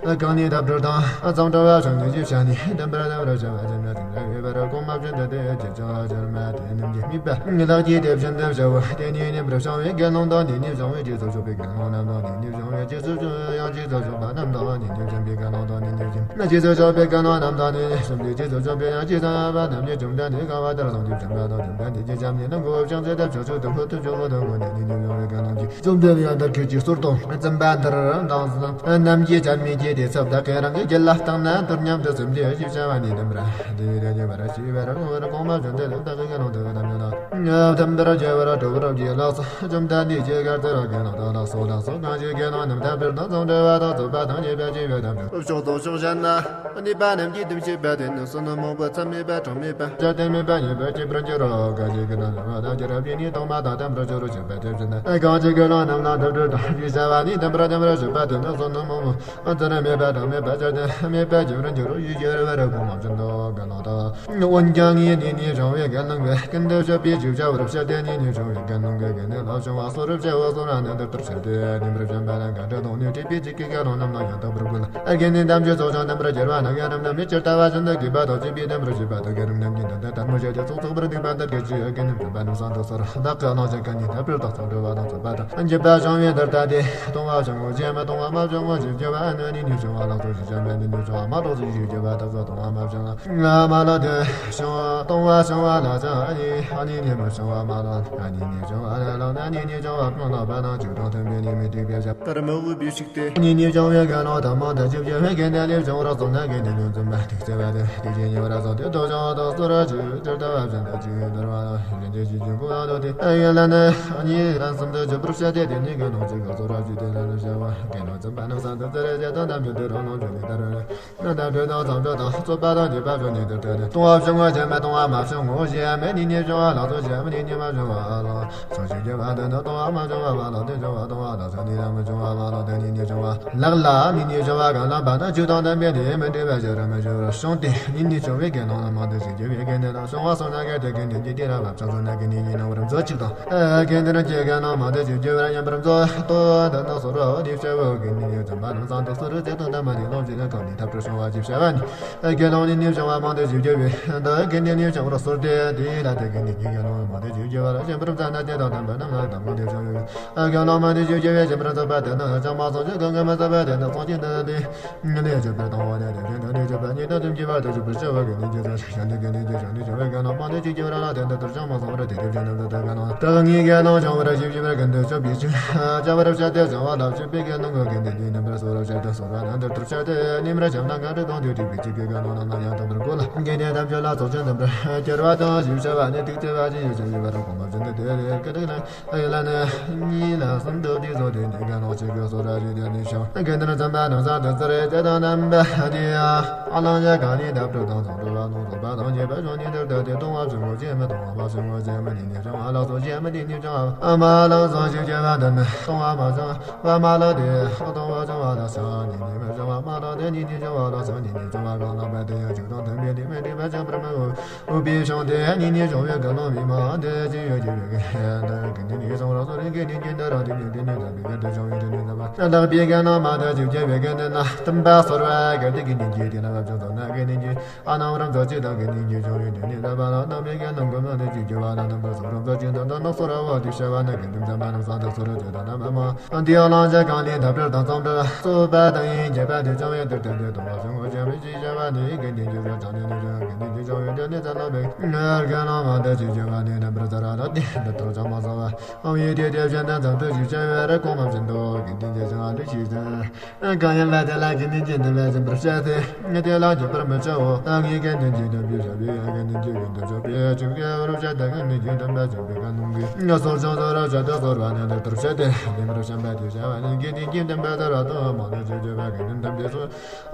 འདི་གང་ནས་འཐབ་བྲལ་དང་མཚམས་བྲལ་བ་བྱུང་ནས་ཅི་བྱ་ནི་བདེན་པར་གདམས་པར་བྱ་བ་ཅི་མེད་དེ་འདྲ་ཡོད་པར་གོང་མ་བཞིན་དུ་དེ་ཅི་བྱ་བ་ཅི་མེད་དེ་རྣམས་ཀྱི་དམིགས་པ་བདག་གིས་དེ་བཞིན་དུ་བྱའོ། དེ་ནས་ནི་བྱང་བའི་དགེ་སློང་དང་ནི་ནི་བྱང་བའི་རྗེས་སུ་བྱུང་བའི་དགེ་སློང་རྣམས་དང་ནི་ནི་བྱང་བའི་རྗེས་སུ་བྱུང་ཡང་རྗེས་སུ་བྱུང་བ་རྣམས་དང་ནི་ནི་བྱང་བའི་དགེ་སློང་དང་ནི་ནི་བྱང་ན་རྗེས་སུ་བྱུང་བའི་དགེ་སློང་རྣམས་དང་ནི་ནི་བྱང་བའི་རྗེས་སུ་བྱུང་བའི་ཡང་རྗེས་སུ་བྱུང་བ་རྣམས་ཀྱི་བཅོམ་ལྡན་འདས་གང་བ་དེར་སོང་སྟེ་བྱམས་པ་དང་བཅོམ་ལྡན་འདས་ཀྱི་བྱམས་ནི་ནང་གོ་བྱང་ཚེ་ཐབས་ཆོས་ཚུལ་དུ་ཧུར་ཐུབ་ཆོས་གོ་དང་གོ་ནས་ནི་ནི་བྱང་བའི་དགེ་སློང་གིས། བཅོམ་ལྡན་འདས་དར་ཁྱོད་ཀྱི་གསུར་དང་བཙུན་པ་འདིར་དང་རྣམས་ཀྱི་བྱམས་སྙིང་རྗེ་དེ་ཚོ་བདག་གིས་རང་གི་རྒྱུད་ལ་བཏང་ན་འདིར་སྙམ་དུ་སེམས་ཏེ་ཞེས་བྱ་བ་ནི་བདེན་པར་དེ་བས་དེ་ཉེ་བར་ཞི་བར་འོང་བར་གོང་མ་བཞིན་དུ་བདག་གི་དགེ་སློང་དེ་དམ་ཉམས་དང་མཐུན་པར་བྱ་བར་སྤྲོ་བར་བགྱི་ལགས་སོ། བཅོམ་ལྡན་འདས་ཀྱིས་ག་ཚོད་ར་དགེ་སློང་དག་ལགས་སོ་ལགས་སོ། གང་ཞིག་དགེ་སློང་རྣམས་འཐབ་བྲལ་དང་མཚམས་བྲལ་བ་དང་རྫོགས་པ་དང་རྒྱས་པར་བྱེད་པའི་དམ་ཆོས་ཕྱོགས་རྫོགས་ཕྱོགས་གཞན་ན་ནུས་པ་རྣམས་ཀྱིས་དུམ་ཞིག་པ་དེ་ནི་བསོད་ནམས་མང་པོ་མཚམས་མེད་པ་གྲངས་མེད་པ་ཅི་སྟེ་མེད་པ་ཉེས་པར་སྐྱེ་བར་འགྱུར་རོ། གང་ཞིག་གིས་ན་ལ་བ་དང་ཅི་རབ་ཀྱིས་ནི་སྟོང་པ་དང་བརྟན་པར་འགྱུར་རོ་ཞེས་པ་དེ་བཞིན་དུ། གང་ཞིག་གི་ལོ་རྣམས་ལ་འདི་འདྲ་དང་ཞེས་བྱ་བ་ནི་བརྟན་པར་བརྟན་པར་བྱེད་པ་དེ་ནི་བསོད་ནམས་མང་པོ་ཚར་མེད་པ་གྲངས་མེད་པ་ཅི་སྟེ་མེད་པ་སྐྱེ་བར་འགྱུར་རོ་ཞེས་བྱ་བར་གོང་མ་བཞིན་དུ་དགེ་སློང་དག་འོན་ཀྱང་ངས་ནི་ནི་བྱང་བའི་དགེ་སློང་གི་ཀུན་ཏུ་སྤྱོད་པའི་ཞིབ་བྱ་བར་བཤད་དེ་ནི་ནི་བྱང་བའི་དགེ་སློང་གི་དགེ་འདུན་ལ་བྱུང་བ་སོགས་རབ་བྱའོ་གསུངས་ན་ནི་འདི་ལྟར་བཤད་དེ། བདེན་པར་བྱམས་པ་ལ་དགའ་བྲལ་དང་ནི་སྤྲོས་པའི་ཚིག་གི་དགེ་སློང་རྣམས་ལ་ཡང་དག་པར་གུས་ལ། དགེ་འདུན་དམ་ཆོས་ཚོགས་ཀྱང་བསྟན་པར་འགྱུར་བ་ན་དགེ་སློང་རྣམས་ནི་ཇི་ལྟ་བ་བཞིན་དུ་དགེ་བ་དང་བཅས་པའི་བསྟན་པར་བྱེད་པ་དང་དགེ་སློང་རྣམས་ཀྱི་དོན་དུ་དལ་མོ་བྱས་ཏེ་ཚོགས་བསགས་པར་འདུག་པ་འདིར་གྱི་ཆོས་དགེ་འདུན་བྱམས་པ་རྣམས་སངས་རྒྱས་སོ། བདག་གི་གནང་ཆེན་ཀུན་ནས་འཐབ་བྲལ་དང་མཚམས་བྲལ་བ་དང་རྫོགས་པ་དང་རྒྱས་པར་བྱུང་བའི་འདིར་ལྟ་སྟེ། སྟོང་པ་བྱུང་ངོ་ཞེས་མི་སྟོང་པ་མ་བྱུང་ངོ་ཞེས་བརྗོད་པ་ནི་ནི་ནི་བྱུང་བ་ལགས་སོ་ཞེས་བྱ་བ་ནི་ནི་བྱུང་བ་མ་ལགས་སོ་ཞེས་བརྗོད་པ་དག་གི་སྟོང་པ་མ་བྱུང་བ་མ་ལགས་ཏེ། བྱུང་བ་སྟོང་པ་བྱུང་བ་ལ་ཅང་ཨ་ནི་ཨ་ནི་ནི་མ་བྱུང་བ་མ་ལགས་ཨ་ནི་ནི་བྱུང་བ་ལ་ལགས་ན་ཨ་ནི་ནི་བྱུང་བ་གང་ལགས་པ་དང་གཅིག་དང་མཐུན་པའི་ནི་མི་འགྲིག་པའི་བྱ་བར་མི་འོས་པའི་ཕྱིར་ཏེ། ཨ་ནི་ནི་བྱུང་བའི་དགེ་སློང་དག་མང་དུ་ཞིབ་བརྗོད་པའི་དགེ་འདུན་ལས་བྱུང་བར་གསུངས་ན་དགེ་འདུན་ལས་བྱུང་བ་ཐུགས་བརྩེ་བ་དེ་དེ་བཞིན་ཉེ་བར་བཟུང་སྟེ་དོ་ཅང་དང་སོ་ར་ཅིག་ཅར་ལྟ་བ་བཞིན་དུ་ཅིག་འདོར་བ་ལ་ཡོན་ཏན་གྱི་རྒྱུ་ཀུན་ལ་དོ་སྟེ་ཡོན་ལ་ནི་ཨ་ནི་རང་གསུམ་དུ་འཇུག་པར་བཤད་དེ། དེ་ནི་དགེ་སློང་གཅིག་གིས་སོ་ར་ཅིག་དེ་ལ་ནི་བྱ་བ་དགེ་སློང་བཙུན་པ་རྣམས་སམ་དུ་ཙ་རེ་བྱེད་དང་དམ་པའི་དུས་རང་ལོངས་སྤྱོད་ནས་ལྟར་ན་དམ་པའི་དང་མཚམས་སྦྱོར་དང་རྩོད་པ་དང་རྒྱས་པ་བྱུང་ནས་དེར་ལྟོས་ཏེ་སྟོང་པ་བྱུང་ངོ་ཞེས་མི་སྟོང་པ་མ་བྱུང་ངོ་ཞེས་མི་ནི་ནི་བྱུང་བ་ལགས་སོ་ཞེས་མི་ནི་ནི་མ་བྱུང་བ་ལགས་སོ་ཞེས་བརྗོད་པ་དེ་ནི་སྟོང་པ་མ་བྱུང་བ་མ་ལགས་ཏེ་བྱུང་བ་སྟོང་པ་ལགས་སོ་ནི་ནི་མ་བྱུང་བ་མ་ལགས་ཏེ་ནི་ནི་བྱུང་བ་ལགས་ལ་ནི་ནི་བྱུང་བ་གང་ལགས་པ་ན་ཆོས་དང་ལྡན་པའི་དེ་མི་འདྲ་བ་ཞིག་ར་མི་འབྱུང་བར་བྱུང་སྟེ་ནི་ནི་བྱུང་བའི་དགེ་སློང་ལ་མང་དུ་ཞིག་འགྱུར་བའི་དགེ་འདུན་ལ་བྱུང་བ་སོང་ན་གལ་ཏེ་དགེ་འདུན་གྱི་དེ་ར་བ་ཕྱག་སོང་ན་དགེ་འདུན་གྱི་རྣམ་པར་མཛོད་ཅིག་དང་། དགེ་འདུན་གྱི་དགེ་སློང་མང་དུ་ཞིག་འགྱུར་བར་ཡིན་པར་མཛོད་དོ། འདི་ནི་སོ་ར་འོ་དེ་བྱ་བའི་དགེ་འདུན་ཡོད་ཙམ་པ་ལ་མཚམས་དང་སོ་ར་ཚེ་དང་ལྡན་པ་དེ་ལོངས་སྤྱོད་ལ་གང་ནི་ཐབས་གྲོལ་བྱུང་བ་ཞེས་བྱ་བ་ནི། དགེ་སློང་ནི་ནི་བྱུང་བ་མང་དུ་ཞིག་འགྱུར་བས་འདི་དགེ་འདུན་ནི་བྱུང་བར་གསོལ་ཏེ་དེ་ལ་དེ་དགེ་འདུན་གྱི་དགེ་སློང་མང་དུ་ཞིག་འགྱུར་བར་ཞིང་པར་མཛད་ན་དེ་དང་ལྡན་པ་རྣམས་ལ་དང་པོ་དེ་བྱུང་བས། དགེ་སློང་མང་དུ་ཞིག་འགྱུར་བས་ཞིང་པར་མཛད་པ་དེ་ནི་ཅང་མ་སོང་ཞིང་གང་གིས་མི་ཟད་པ་དེ་ནི་སོང་ཞིང་འདི་ནི་ནི་ཞིང་པར་གཏོང་བ་དེ་དེ་བཞིན་དུ་ནི་ཞིང་པ་ཉིད་དུ་དུམ་གྱི་བར་དུ་ཞིག་པར་བྱ་བ་དགེ་འདུན་གྱི་ཚོགས་ཞིག་བྱ་ནི་དགེ་འདུན་གྱི་ཞིང་ནི་ཞིང་པའི་དགེ་སློང་མང་དུ་ཞིག་འགྱུར་བ་ལ་དེ་འདི་ལྟར་ཅང་མ་སོང་བར་དེ་དེ་བཞིན་དུ་འདི་ལྟར་དགེ་སློང་དག་ངའི་དགེ་སློང་བྱུང་བར་ཞིབ་ཞིབ་པར་གིན་དུ་སྤྱོད་པའི་ཕྱིར། བྱ་བར་བྱ་སྟེ་བྱུང་བ་ལ་སྤྱོད་པའི་དགེ་སློང་གི་དགེ་འདུན་གྱི་རྣམ་པར་སོ་ར་བྱ་ དང་གསོལ་བ་ནི་འདིར་ཐུགས་བསྐྱེད་དེ། ཉིན་རེ་བྱམས་དང་དགའ་སྤྲོ་དང་དུས་དྲུག་པའི་ཆུ་སྐྱེས་དགའ་སྣང་རྣམས་ལ་ཡང་དག་པར་འགོད་ལ། དགེ་འདུན་ཐམས་ཅད་ལ་ཚོགས་ཆེན་འདི་འདྲ་སྐྱེ་བ་དང་ཞེས་བྱ་བ་ནི་ཐུགས་བརྩེ་བ་ཅན་ཡོད་ཅེས་ཡོད་པར་དགོངས་པ་བཞིན་དུ་དེ་ལས་ཀྱི་ཐུགས་ལ་ཡིད་ལ་ནི་གཉིས་ལ་གསུམ་དུ་དུས་སོ་དེ་ནས་དགའ་སྣང་ཆེ་གེ་གསོལ་ར་ཞེས་དེ་ནས་ཤོག་དགེ་འདུན་ཚང་མ་ནང་ས་དུ་ཚུར་རེ་ཇི་དང་རྣམ་པ་དེ་ཡང་། ཨ་ལང་ཡ་གང་ནི་འདབ་སྤྲུལ་དང་ཚོང་འགྲུལ་བ་ནོར་ཚོང་པ་དང་ཉེ་བ་གཞུང་ནི་འདིར་ད་དེ་གཏོང་བ་བྱུང་བ་ཅན་མི་གཏོང་བ་བ་བྱུང་བ་ཅན་མི་ནི་ནི་བྱུང་བ་ལགས་སོ་ཅན་མི་ནི་ནི་བྱུང་བ་མ་ལགས་སོ་ཞེས་བྱ་བ་འདི་ནི་གཏོང་བ་མ་བྱུང་བ་མ་ལགས་ཏེ། གཏོང་བ་བྱུང་བ་ལགས་སོ་ནི་ནི་མི་བྱུང་བ་མ་ལགས་ཏེ་ནི་ནི་བྱུང་བ་ལགས་སོ་ནི་ནི་བྱུང་བ་གང་ལགས་པ་དེ་ཡང་ཆོས་དང་མཐུན་པའི་ནི་མི་འགྲིག་པ་ཅན་པར་མི་འོས། འོས་པའི་ཤིང་དེ་ཉིད་ནི་བྱུང་བའི་དགེ་སློང་མི་མང་དེ་ཅི་ཡོད་ཀྱི་དགེ་འདུན་ནི་གསུང་རབ་སོགས་རིང་གི་ནི་རྒྱུན་དུ་རང་དེ་ཉིད་དེ་ཉིད་དམ་པའི་དགེ་འདུན་བྱུང་བའི་དེ་ཉིད་དམ་པ་དམ་པའི་དགེ་སློང་མ་དེ་ཅི་བྱ་བའི་དགེ་འདུན་ན་བསྟན་པ་གསོལ་བ་གལ་ཏེ་དགེ་འདུན་གྱི་དེ་ན་བབ་ཅིང་སོང་ན་དགེ་འདུན་གྱི་ཨ་ནང་རམ་ཚོགས་ཅི་དང་དགེ་འདུན་གྱི་བྱུང་བའི་དེ་ཉིད་དམ་པ་ལ་དམ་པའི་དགེ་སློང་གི་མ་དེ་ཅི་བྱ་བ་ན་དམ་པ་གསུང་རབ་ཚོགས་ཅི་དང་དང་ནོག་གསོལ་ར་བ་དེ་བྱ་བ་ན་དགེ་འདུན་དམ་པ་རྣམས་སང་དུ་གསོལ་ར་ཅི་དང་ན་མ་མ། འདི་ཡང་གླང་ཆེན་གང་ལས་འདབ་སྤྲུལ་དང་ཚོང་འགྲུལ་གསོལ་པ་དང་ཡིན་རྒྱས་པ་དེ་བྱང་བའི་འདིར་བསྟན་ཏེ་གཏོང་བ་བྱུང་ངོ་ཅན་མི་ཅི་བྱ་བ་ནི་དགེ་འདུན་གྱི་རོལ་ཅང་ནི་ནི་རང་དགེ་འདུན་གྱི་བྱུང་བའི་དོན་ནི་ཙམ་ལ་བས་ངར་དགེ་སློང་མ་དེ་ཅི་བྱ་བ་ནི་རྣམ་པར་ཚར་ར་ལ་དེ་འདི་ལྟར་ཅང་མ་གསང་བ། ཨང་ཡེ་དེ་དེ་བཞིན་དུ་མཚམས་སུ་ཞིག་བྱ་བའི་རེ་གོང་མ་བཞིན་དུ་དགེ་འདུན་གྱི་བྱང་བ་འདི་ཞིག་ཟིན། གང་ཡིན་པ་དེ་ལ་དགེ་འདུན་གྱི་འདུན་པ་འཛིན་པར་བྱ་སྟེ། དེ་ལ་འཇུག་པར་མི་བྱའོ། ཨང་ཡེ་དགེ་འདུན་གྱི་འདུན་པའི་བྱ་བའི་དགེ་འདུན་གྱི་ཡོན་དུ་ཆོག་པའི་ཆོས་ཀྱི་རོལ་བྱ་དང་དགེ་འདུན་གྱི་འདུན་པ་འཛིན་པའི་ཀ་ནུང་གི་ངལ་གསོ་ཅང་གསོ་ར་བྱ་དུ་གསོལ་བ་ནི་འདི་ལྟར་བྱ་སྟེ། དེ་མར་བྱམས་པ་དེ་བྱ་བ་ནི་དགེ་འདུན་གྱི་འདུན་པ་ལྟར་ར་དུ་མང་དུ་བྱེད་བྱེད་པ་དགེ་འདུན་དམ་པའི་སོ།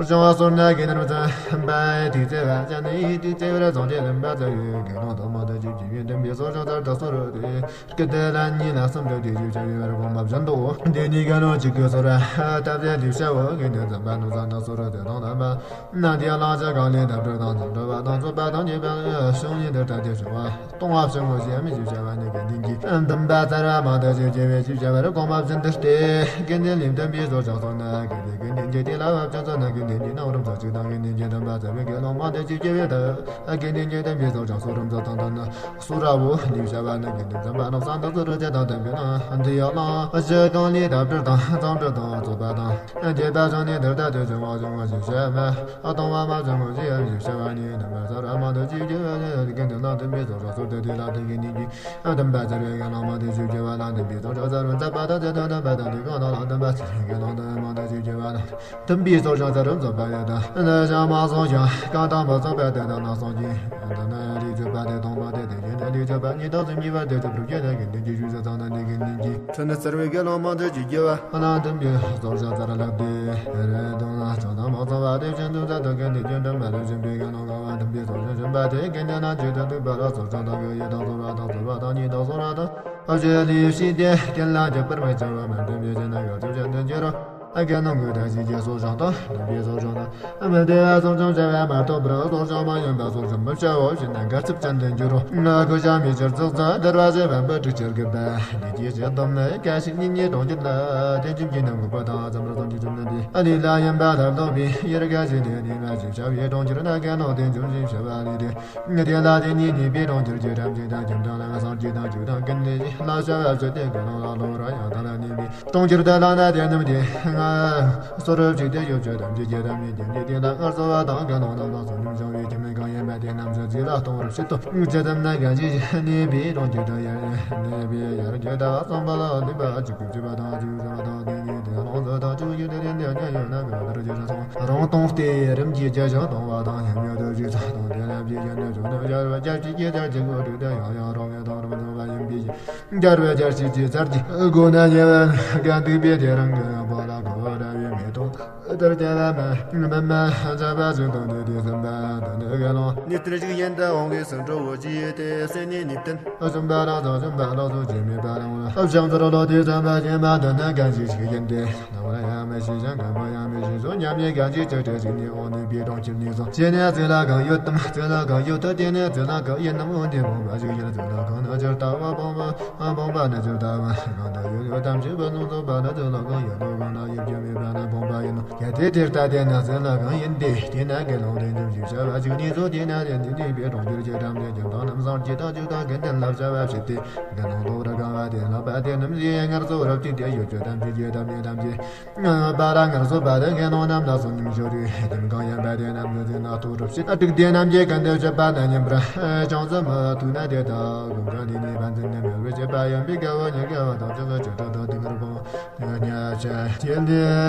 སྦྱོང་བ་སོར་ན་དགེ་འདུན་ཚན་པའི་དུས་ཚེ་བ་ཅན་ནི་དུས་ཚེ་བར་སངས་རྒྱས་རིམ་པ་ཙམ་ཡོད་དགེ་སློང་དུ་མང་དུ་བྱེད་བྱེད་པའི་འདུན་པའི་སོ་སྦྱོང་ཚར་དུ་སོ་རུ་དེ། སྐད་དེ་ལ་གཉིས་ལ་གསུམ་དུ་དེ་བཞིན་བྱ་བའི་བར་གོང་མ་བཞིན་དུ། དེ་ནི་དགེ་སློང་གཅིག་གི་སོར་ཐབས་ཟད་དེ་བྱའོ། དགེ་འདུན་ཚན་པ་ནུ་ཚན་དུ་སོ་རུ་དེ་དང་ལྡན་པ། ན་དེ་གླང་ཆེན་གང་ལས་འདབ་སྤྲུལ་དང་ཚོང་འགྲུལ་བ་དང་ཚོང་པ་དང་ཉེ་བའི་གཞུང་ནི་འདིར་ད་དེ་བྱུང་བ། གཏོང་བ་བྱུང་ངོ་ཞེས་མི་ཞིག་བྱ་བ་ནི་དགེ་འདུན་གྱི་འདུན་པ་ཚར་བ་མང་དུ་ཞིག་བྱེད་པའི་ཞིག་བྱ་བར་གོང་མ་བཞིན་དུ་སྟེ། དགེ་འདུན་ལས་འདུན་པའི་སོར་ཆགས་སོང་ན་དགེ་འདུན་གྱི་དེ་ལ་བབ་ཅིང་སོང་ན་དགེ་འདུན་གྱི་རྣམ་རིམ་ཚོགས་གཅིག་དང་དགེ་འདུན་གྱི་འདུན་པ་ཚར་བའི་དགེ་སློང་མང་དུ་ཞིག་བྱེད་པའི་ཐབས། དགེ་འདུན་གྱི་འདུན་པའི་སོར་ཆགས་སོ་རིམ་ཚོགས་དང་ལྡན་ན་སུ་ར་བོ་ནི་བྱ་བ་ནི་དགེ་འདུན་ཚན་པ་རྣམས་སང་དུ་སོ་རུ་ཅི་དང་ལྡན་པའི་ནང་འདི་ཡང་གླང་ཆེན་གང་ལས་འདབ་སྤྲུལ་དང་ཚོང་འགྲུལ་དང་ཚོང་པ་དང་། དེ་ལྟར་བྱུང་ནས་འདིར་ད་དེ་བྱུང་བ་བྱུང་བ་ཞེས་བྱ་བ། ཨ་གཏོང་བ་མ་བྱུང་ངོ་ཞེས་ཡང་ཞེས་བྱ་བ་ནི་རྣམ་པ་ཚར་བ་མང་དུ་ཞིག་བྱེད་པ་ནི་དགེ་འདུན་ལ་འདུན་པའི་སོར་ཆགས་སོ་སྟེ། དེ་ལ་དེ་དགེ་འདུན་གྱི་འདུན་པ་ཚར་བའི་དགེ་སློང་མང་དུ་ཞིག་བྱེད་པ་ལ་འདུན་པའི་སོར་ཆགས་ཚར་བ་ཚར་བ་དང་དེ་དང་ལྡན་པ་དང་དེ་གང་དང་ལ་འདུན་པ་ཚར་བའི་དགེ་སློང་དུ་མང་དུ་ཞིག་བྱེད་པ་ལ་འདུན་པའི་སོར་ཆགས་ཚར་བ་ཚར་བ་ཡང་དང་ནི་ཞང་མ་སོང་ཞིང་གང་དང་མ་སོང་བ་དེ་དག་ན་སོང་ཞིང་གང་དང་ནི་ལས་བྱེད་པ་དེ་སྟོང་པ་དེ་དེ་བཞིན་ནི་ལས་བྱེད་པ་གཉིས་དང་གསུམ་གཉིས་པ་དེ་ཚོ་གྲུབ་ཀྱི་ནི་དགེ་འདུན་གྱི་ཞུ་ས་ཚང་ནི་དགེ་འདུན་གྱི། ཚུལ་ནི་ཚར་བའི་དགེ་སློང་མང་དུ་ཞིག་བྱེད་པ། ཨ་ནི་འདུན་པའི་སོར་ཆགས་ཚར་ལགས་ཏེ། རེ་དོན་ལ་ཆང་དང་མ་ཚང་བ་དེ་བཞིན་དུ་ཚར་དུ་ཀུན་ཏུ་རྒྱུན་འགྲིམ་པ་ལ་བཞིན་པའི་དགེ་སློང་གང་བ་འདུན་པའི་སོར་ཆགས་བཞིན་པ་དེ་ཀུན་ཏུ་ན་ཇི་ལྟར་འདུག་པ་ལ་སོར་ཆགས་དང་གི་ཡེ་དང་སོར་བ་དང་སོར་བ་དང་གཉིས་དང་སོར་བ་དང་། ཨ་ཞེ་ལི་ཤི་དེ་རྐྱེན་ལ་འཇུག་པར་མི་བྱ་བ་མི་འདུན་པའི་ཕྱིར་ན་ག་ཚོད་ཅན་དུ་འགྱུར་རོ། ཨ་དགེ་སློང་གི་ད་ཞིག་གི་སོར་ཆགས་དང་འདུན་པའི་སོར་ཆགས་དང་། མི་བདེ་བ་སོར་ཆུང་བྱ་བ་མ་གཏོགས་པར་སོར་ཆུང་མ་ཡིན་པ་སོར་ཆུང་མི་བྱའོ་ཞེ་ན་ག་ཚོད་ཅན་དུ་འགྱུར་རོ། ང་ཁོ་ཞ་མི་ཕྱིར་ཚོགས་ཚ་དར་བ་ཞེས་པ་འབུ་ཕྲུག་ཕྱིར་གི་པ་འདི་ཀྱི་ཞེ་སྡོམ་ནི་ག་ཞིག་ཉིད་ཉིད་གྲོང་ཁྱེར་ན་དེ་འཇུམ་གྱི་ནང་གི་པ་དང་ཙམ་ར་ཙམ་གྱི་འཇུམ་ནི་འདི་ཨ་ལི་ལ་ཡིན་པ་ལ་ལྡོག་པའི་ཡེར་ག་ཞིག་དེ་ནི་ང་ཞིག་བྱ་བའི་གྲོང་ཁྱེར་ན་ག་ནོ་དེ་འཇུམ་ཞིག་བྱ་བ་ལི་དེ། དེ་ལ་དེ་ཉིད་ཉེས་པའི་གྲོང་ཁྱེར་གྱི་ཐམས་ཅད་དང་ཁྱིམ་དང་ལམ་སངས་རྒྱས་དང་ཆོས་དང་ཀུན་ནས་ལ་བྱ་བ་ཚུལ་དེ་ཀུན་སློང་ལ་སློབ་ར་ཡང་དག་ལ་གནས་པའི་གྲོང་ཁྱེར་དུ་ལ་ན་དེ་རྣམས་དེ་ང་སོ་རབ་ཅིག་དེ་ཡོད་ཆོས་ཐམས་ཅད་ཀྱི་ཐམས་ཅད་ཀྱི་དེ་ལ་ངར་སོ་བ་དང་ཀུན་སློང་དང་དང་སོ་ཉམས་བྱུང་བའི་ཁྱིམ་ནས་གང་ཡིན་པ་དེ་རྣམས་སུ་རྩིས་ལ་གཏོང་བར་བྱེད་དོ། ཇི་ཙམ་ན་གང་ཞིག་གནས་པའི་གྲོང་ཁྱེར་དུ་ཡར་གནས་པའི་ཡར་གྱི་ལྟ་བ་བསམ་པ་ལ་འདུས་པ་གཅིག་གི་བཅུ་པ་དང་བཅུ་བཞི་པ་དང་དེ་ཉིད་དེ་ལོངས་སུ་དང་བཅུ་བཞི་དེ་དེ་འདི་ཉན་ཡོད་ན་གང་ལྟར་ཇི་ཙམ་སོང་། རང་སྟོང་སྟེ་རིམ་གྱིས་རྒྱ་ཞིང་སྟོང་བ་དང་ཉམས་ཡོད་དུ་རྗེས་སུ་སྟོང་དེ་ལ་བཞི་ཡོད་ནས་བྱུང་ནས་སྦྱར་བ་སྦྱར་བྱེད་ཀྱི་སྦྱར་བྱེད་སྒོ་དྲུག་དེ་ཡང་ཡང་རང་ངེས་དང་རང་བྱུང་བ་ཡིན་པའི་སྦྱར་བའི་སྦྱར་བྱེད་ཀྱི་ཚར་གྱི་སྒོ་ན་ཉེ་བའི་གང་འདུས་པའི་དེ་རང་གི་བ་ལ་གོ་ར་བའི་མེ་ཏོག་ལྟར་བརྒྱ་ལ་མེ་མེ་མེ་བྱ་བ་ཞིག་དང་དེ་དེ་གསུམ་པ་དང་དེ་ག་ལོང་ནི་ལྟར་ཞིག་ཡིན་ད་འོང་གི་སུ་འགྲོ་བོ་ཅི་ཡོད་དེ་སེ་ནི་ནི་བསྟན་གསུམ་པ་རང་དང་གསུམ་པ་ལོག་སུ་ཇི་མེད་པ་རང་ལ་བྱང་ཚུར་ལོག་དེ་བསམ་པ་ཞེན་མ་དོན་ན་གང་ཞིག་ཞིག་ཡིན་ཏེ། ནམ་ར་ཡང་མི་ཤེས་ཤིང་གང་པོ་ཡང་མི་ཤེས་སོ་སྙམ་ནས་གང་ཅི་ཅི་སྤྲད་ཅིག་ནི་འོང་ནུས་པའི་གྲོང་ཁྱེར་ནས་སོང་བྱས་ནས་ཚེ་ལ་གང་ཡོད་དམ་ཚེ་ལ་གང་ཡོད་དུ་དེ་ནས་ཚེ་ལ་གང་ཡིན་ནམ་འོང་དེ་ཕོངས་པ་ཞིག་ཡིན་ཚེ་ལ་གང་ན་ཅི་ལྟ་བ་ཕོངས་པ་ཕོངས་པ་ནི་ཅི་ལྟ་བ་གང་དུ་ཡོད་ཡོད་དམ་ཅི་བ་ལུང་རྫོགས་པ་ནི་ཚེ་ལ་གང་ཡོད་དོ་གང་ན་ཡོད་རྒྱུ་མེད་པ་ནི་ཕོངས་པ་ཡིན་ནོ། གལ་ཏེ་དེ་ལྟ་དེ་ན་ཚེ་ལ་གང་ཡིན་ཏེ། དེ་ན་དགེ་སློང་དེ་འཇུམ་ཞིག་བྱ་བ་ཅིག་ནི་ཚོ་དེ་ན་དེ་འདི་འདི་པའི་གྲོང་ཁྱེར་གྱི་གྲམ་དེ་འཇམ་དང་རྣམ་བཟང་སྐྱེ་དང་ཅིག་དང་དགེ་འདུན་ལ་བྱ་བ་བྱེད་དེ། དགེ་སློང་ལོག་ར་གང་བ་དེ་ལག་པ་དེ་རྣམས་ཀྱིས་ངར་སོ་རབ་ཅིག་དེ་ཡོད་ཆོས་ཐམས་ཅད་ཀྱི་ཐམས་ཅད་ཐམས་ཅད་ངང་པ་ལ་ངར་སོ་པ་དེ་དགེ་སློང་རྣམས་ལ་སོ་ཉམས་ཤོར་རུ་དེ་གང་ཡིན་པ་དེ་རྣམས་ཀྱི་དེ་ན་ཐུགས་རབ་ཅིག་ཨ་དྲུག་དེ་རྣམས་ཀྱི་གན་དུ་སྤྱོད་པ་ན་ཉམས་པར་ཅུང་ཙམ་ཐུག་ན་དེ་དག་དགོངས་ཀ་འདི་ནི་བན་ཚན་ནས་མེད་པར་བྱེད་པ་ཡིན་པའི་དགའ་བ་ཉེ་དགའ་བ་དང་ཅུང་ཟད་ཆོས་གྲོགས་དང་དེ་ངར་གོང་ཉ་ཆ་དེ་འདི་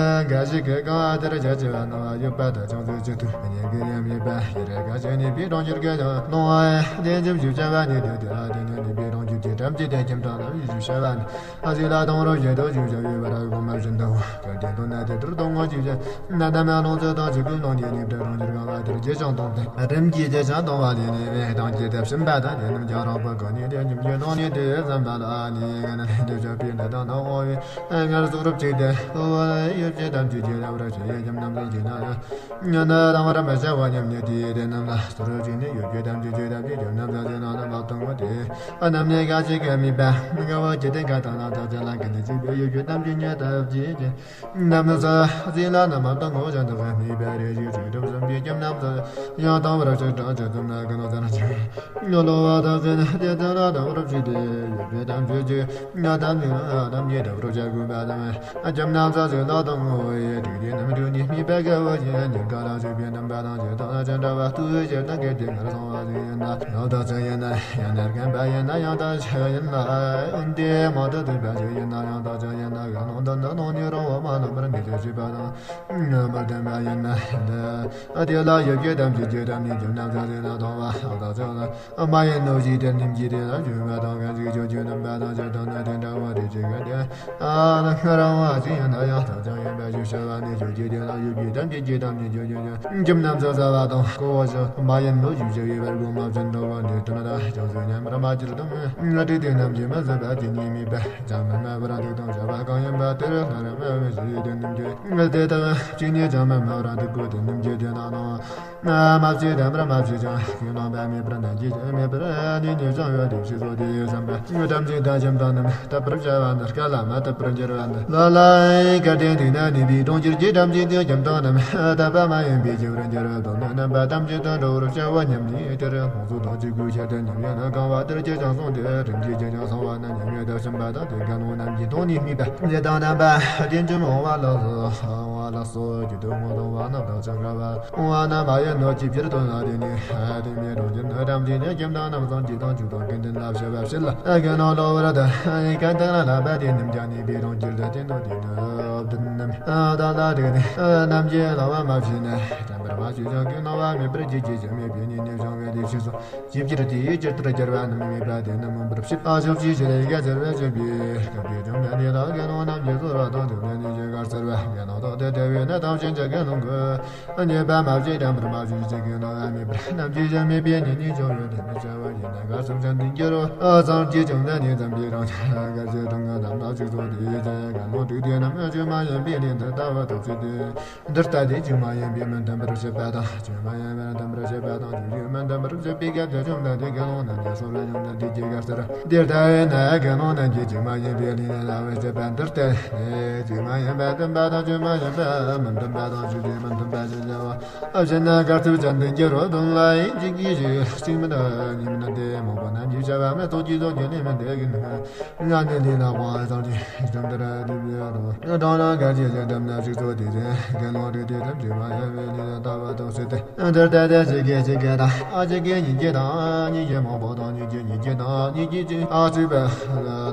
འགའ་ཞིག་གི་གང་ དེར་རྒྱ་ཆེ་བ་སྣང་བ་ཡོད་པ་དང་། ཅུང་ཟད་ཅི་ཐུབ་ཉན་གྱི་ཡང་མེད་པ། ཡི་རེ་ག་ཅན་ནི་པའི་གྲོང་ཁྱེར་གྱི་ཡང་ལོང་བ་དེ་འཇིམ་ཞིག་བྱ་བ་ནི་དེ་དེ་ལ་དེ་ནི་ནི་པའི་གྲོང་ཁྱེར་གྱི་ཁྲམ་གྱི་དེ་ཁྱིམ་ཚང་རྣམས་ཡིད་ཞུ་བྱ་བ་ནི། ཨ་ཟི་ལ་དང་རོ་བཞིན་དུ་བཞུགས་བྱ་བའི་བར་གོང་མ་བཞིན་དུ་གལ་ཏེ་དོན་ན་དེ་ལྟར་གཏོང་ངོ་ཅི་བྱ། ན་ད་མ་ལོང་ཚོད་དང་ཅི་ཀུན་ལོང་དེ་ནི་བྲལ་གྲོང་ཁྱེར་གང་བ་དེར་རྗེས་ཆང་གཏོང་སྟེ། རིམ་གྱིས་རྗེས་ཆང་གཏོང་བ་དེ་ནི་མེད་དང་ཅི་ལྟར་བྱིན་པ་དང་དེ་རྣམས་ཀྱང་རོགས་པ་གོ་ནི་དེ་ཉིད་ཀྱི་ནང་ནི་དེ་བསམ་པ་ལ་ནི་ང་ནི་དེ་བྱ་བའི་ནད་དང་ནང་འོང་བའི། སྔར་གཟུགས་རབ་ཅིག་སྟེ། ཡོད་ཅེས་ཐམས་ཅད་ཀྱི་རབ་རབ་ཅིག་ཡོད་ཀྱང་རྣམ་གཞག་ཅིག་ན་ཡང་། ཉོན་དང་རང་བར་མི་བྱ་བ་ཉམས་ནས་དེ་དེ་རྣམས་ལ་གཟུགས་རབ་ཅིག་ནི་ཡོད་ཅེས་ཐམས་ཅད་ཀྱི་རབ་ཅིག་ཡོད་རྣམ་གཞག་ཅིག་ན་རྣམ་པ་སྟོང་པོ་སྟེ། རྣམ་གནས་གང་ཞིག་གི་དམིགས་པ་དགའ་བ་ཇི་ལྟར་འགའ་དང་ན་ཐག་ཆད་ལ་གི་ནི་གཅིག་པའི་ཡོད་ཅེས་ཐམས་ཅད་ཉིད་ཐབས་ཀྱིས་ཀྱི། རྣམ་སྣང་ས་ཟིན་ལ་རྣམ་པ་སྟོང་པོ་ཅན་དུ་དམིགས་པའི་རེ་ཞིག་ཅིག་གྲུབ་ཟིན་པའི་ཁྱིམ་རྣམས་སུ་ཡང་དང་བར་ཆོས་གྲགས་ཆོས་ཙམ་ན་གི་ནོ་ཙམ་ཅིག་ཡོད་ལོ་བ་དག་གིན་དེ་ཙམ་ལ་དང་བར་ཞིག་སྟེ་ཡོད་པའི་དམ་ཆོས་ཀྱི། ཉ་དམ་ཉི་དམ་ཉེ་དུ་རུ་བྱ་དགོས་པ་དང་། ཨ་ཁྱབ་རྣམ་ས་ཟིན་ལ་དང་ངོ་བོ་ཡི་དུས་དེ་རྣམ་གྲོལ་ནི་དམིགས་པ་དགའ་བོ་ཡིན་ཉིན་ག་ལ་བཞུགས་པའི་རྣམ་པ་དང་ཇི་ལྟར་ན་ཅི་འདྲ་བ་དུ་ཞེ་ན་གལ་ཏེ་ངར་སོང་བ་ཟིན་ཡིན་ན། ཡང་དག་ཅི་ཡིན་ན་ཡང་ན་རྒན་པ་ཡིན་ན་ཡང་དག་ཅི་ཡིན་ན། འོན་ཏེ་མ་དུ་དུ་པ་ཅི་ཡིན་ན་ཡང་དག་ཅི་ཡིན་ན་ག་ནང་དུ་ན་ནང་ནི་རང་བ་མ་ནམ་པར་འདི་ཅི་ཞེས་པ་དང་། མ་ལྡན་པ་ཡིན་ན་ཡང་དག་དེ་ལ་ཡོད་ཀྱི་དམ་ཅི་ཅི་དམ་ཉིད་ཀྱི་རྣམ་ས་ཟིན་ལ་དང་བ་ཡང་དག་ཅི་ཡིན་ན། མ་ཡིན་ནོ་ཞེས་དེར་ནིམ་གྱིས་དེ་ལ་བརྗོད་པ་དང་གང་ཞིག་ཆོས་ཀྱི་རྣམ་པ་དང་ཇི་ལྟར་ན་དེ་འདྲ་བ་དེ་ཅི་ག་དེ། ཨ་ན་ང་རང་བ་ཅི་ཡང་ན་ཡང་དག་ཅང་ཡིན་པ་ཞུ་བྱ་བ་ནི་ཆོས་ཀྱི་དེ་ལ་ཡོད་པའི་དམ་ཅི་ཅི་དམ་ཉིད་ཆོས་ཀྱི་ཁྱིམ་རྣམས་སུ་ཟ་བ་དང་ཀོ་བ་ཞིང་མ་ཡིན་ནོ་ཞུ་བྱ་བའི་བར་གོང་མ་བཞིན་དུ་བ་འདི་དོན་དག་ཅང་སུ་ཉམས་པར་མ་གྱུར་དང་ང་དྲི་དེ་རྣམས་ཀྱིས་མ་ཟད་པ་ཅི་ཉིད་མེད་པ་ཅང་མི་སྨྲ་བར་འདུག་དང་བྱ་བ་གང་ཡིན་པ་དེར་སྔར་སྨྲ་བའི་ཞུ་ཡི་དེ་རྣམས་ཀྱིས་དེ་ལྟ་བ་ཅི་ཉིད་ཅང་མི་སྨྲ་བར་འདུག་གོ་དེ་རྣམས་ཀྱིས་དེ་ན་ནོ། མ་བྱས་དམ་པར་མ་བྱས་ཀྱང་ཁས་བླངས་པ་མེད་པར་ནན་གྱིས་མེད་པར་ནི་ནི་བྱང་བའི་དེ་ཕྱིར་སོ་དེ་བསམ་པ་དམ་ཚིག་དང་ཁྱིམ་དང་རྣམས་དག་པར་བྱ་བ་ནི་སྐལ་ལ་མ་དག་པར་འགྱུར་བ་ནི་ལ་ལ་གལ་ཏེ་འདུག་ན་ནི་བའི་གྲོང་ཁྱེར་གྱི་དམ་ཚིག་དང་ཁྱིམ་དང་རྣམས་དག་པ་མ་ཡིན་པའི་རྒྱུ་བར་འགྱུར་བ་དང་ནི་རྣམ་པ་ཐམས་ཅད་དུ་འགྲོ་བར་བྱ་བ་ཉམས་ནས་དེར་ལྷུང་བཟོད་དང་ཅི་དགོས་ཆེད་དུ་ཉམས་ཡང་ན་གང་བ་དེར་ཅི་ཅང་སོང་སྟེ་རིམ་གྱིས་ཅི་ཅང་སོང་བ་ན་ཉམས་ཡང་དག་ཕྱིན་པ་དང་དེ་དགའ་སྣང་རྣམས་ཀྱིས་མཐོང་ནས་དམིགས་པ་དེ་དང་རྣམ་པ་རྒྱུན་ཅུང་འོང་བ་ལ་སོགས་འོང་བ་ལ་སོགས་ཀྱི་དོན་ངོ་མཐོང་བ་རྣམས་དང་ཅང་འགལ་བ། འོང་བ་ན་མ་ཡིན་ནོ་ཅི་ཕྱིར་དོན་ལ་དེ་ནི་དེ་མེད་རང་བཞིན་ནི་དམ་ཚིག་ནི་ཁྱིམ་དང་རྣམ་གསུམ་གྱི་དང་ཆོས་དང་དགེ་འདུན་ལ་བྱ་བ་བྱེད་ལ་དགེ་སློང་སློབ་པར་དང་གན་དང་ལ་ལྷག་པ་དེ་རྣམས་ཀྱང་ནི་པའི་རང་རྒྱུད་དུ་བསྟན་ནོ་དེ་ནི་བདུན་རྣམས་དང་ལ་དྲུག་ནི་རྣམས་ཀྱི་ལ་བ་མ་བྱས་ནས་དྲན་པར་མ་བྱས་ཀྱང་གི་སྣང་བ་མེད་པར་རྒྱུད་ཀྱི་ཆོས་མེད་པའི་ཉིད་ནས་བྱུང་བའི་ལས་ཕྱིས་སོ། ཅི་ཕྱིར་དེའི་ཇི་ལྟར་གྱུར་པ་རྣམས་མེད་པ་དེ་རྣམས་མངོན་པར་ཕྱིར་ཨ་ཞོག་ཅི་ཞིག་ལས་ཀ་ཟེར་བས་བྱེད་པའི་སྐབས་དེ་བྱུང་བའི་ལས་ལ་དགེ་སློང་རྣམས་ཀྱི་ཚོར་བ་དང་དེ་ལས་ནི་ཇི་གར་ཟེར་བ་དགེ་སློང་དང་དེ་དེ་བས་ན་ཐམས་ཅད་ཀྱི་དགེ་སློང་གི། ཉེས་པ་མ་བྱས་དྲན་པར་མ་བྱས་ཅི་གི་སྣང་བ་མེད་པར་རྣམས་ཀྱི་གཞི་མེད་པའི་ཉིད་ཉིད་འབྱུང་བའི་དེ་ནི་བྱ་བ་ཡིན་ན་ག་སུམ་ཅན་དུ་འགྱུར་རོ། ཨ་ཙམ་གྱི་བྱུང་ན་ནི་ཙམ་པའི་རང་ཆ་ག་ཚོད་དང་ང་དམ་ལ་ཅིག་ཚོགས་དེའི་ཚེ་དགེ་སློང་དྲུག་དེ་རྣམས་ཆོས་མ་ཡིན་པའི་ལས་འདི་ལྟ་བུ་ཐོབ་ཚུལ་དེ། འདི་ལྟ་སྟེ་ཆོས་མ་ཡིན་པའི་མི་མཐུན་པར་བྱེད་པ་དང་ཆོས་མ་ཡིན་པའི་མཐུན་པར་བྱེད་པ་དང་ཆོས་ཀྱི་མི་མཐུན་པར་བྱེད་པའི་སྐབས་དེ་བྱུང་ན་དེ་དགེ་སློང་རྣམས་ཀྱི་སོ་སོར་བྱུང་ན་དེ་སྐྱེ་གར་ཟེར། འདི་ལྟ་བས་ན་དགེ་སློང་རྣམས་ཀྱིས་ཆོས་མ་ཡིན་པའི་ལས་ལ་བར་བྱེད་པ་འདི་ལྟ་སྟེ་ཆོས་མ་ཡིན་པའི་མཐུན་པ་དང་ཆོས་མ་ཡིན་པའི་མི་མཐུན་པ་དང་ཆོས་ཀྱི་མི་མཐུན་པ་ཞེས་བྱ་བ། ཨ་བྱེད་ན་གར་ཐུག་ཅན་དུ་འགྱུར་རོ། དོན་ལ་ཡིན་གཅིག་གིས་ཞིག་གཅིག་མིན་གཉིས་མིན་ཏེ་མང་པོ་རྣམས་ཀྱིས་བྱ་བ་མི་ཚོགས་ཀྱི་ཚོགས་ཀྱི་ལས་མིན་ཏེ་གི་ནི། ང་ནི་འདི་ན་དབང་ཐང་ཅིག་ཅུང་དེར་སྒྲུབ་ཡོད་དོ། གྲང་རང་གར་གྱི་ཞིག་གྲུབ་ན་ཞིག་ཚོགས་དེ་ཚེ་དགེ་སློང་རིགས་དེ་ཐམས་ཅད་མ་ཡིན་པའི་ལས་ལ་ལྟ་བ་དང་ཟེར་ཏེ། འདིར་ལྟ་སྟེ་གཅིག་གིས་གཅིག་གིས་དང་ཨ་གཅིག་གིས་གཉིས་ཀྱིས་དང་གཉིས་ཀྱིས་མང་པོ་དང་གཉིས་ཀྱིས་གཉིས་ཀྱིས་དང་གཉིས་ཀྱིས་གཅིག་ཨ་གཅིག་པ་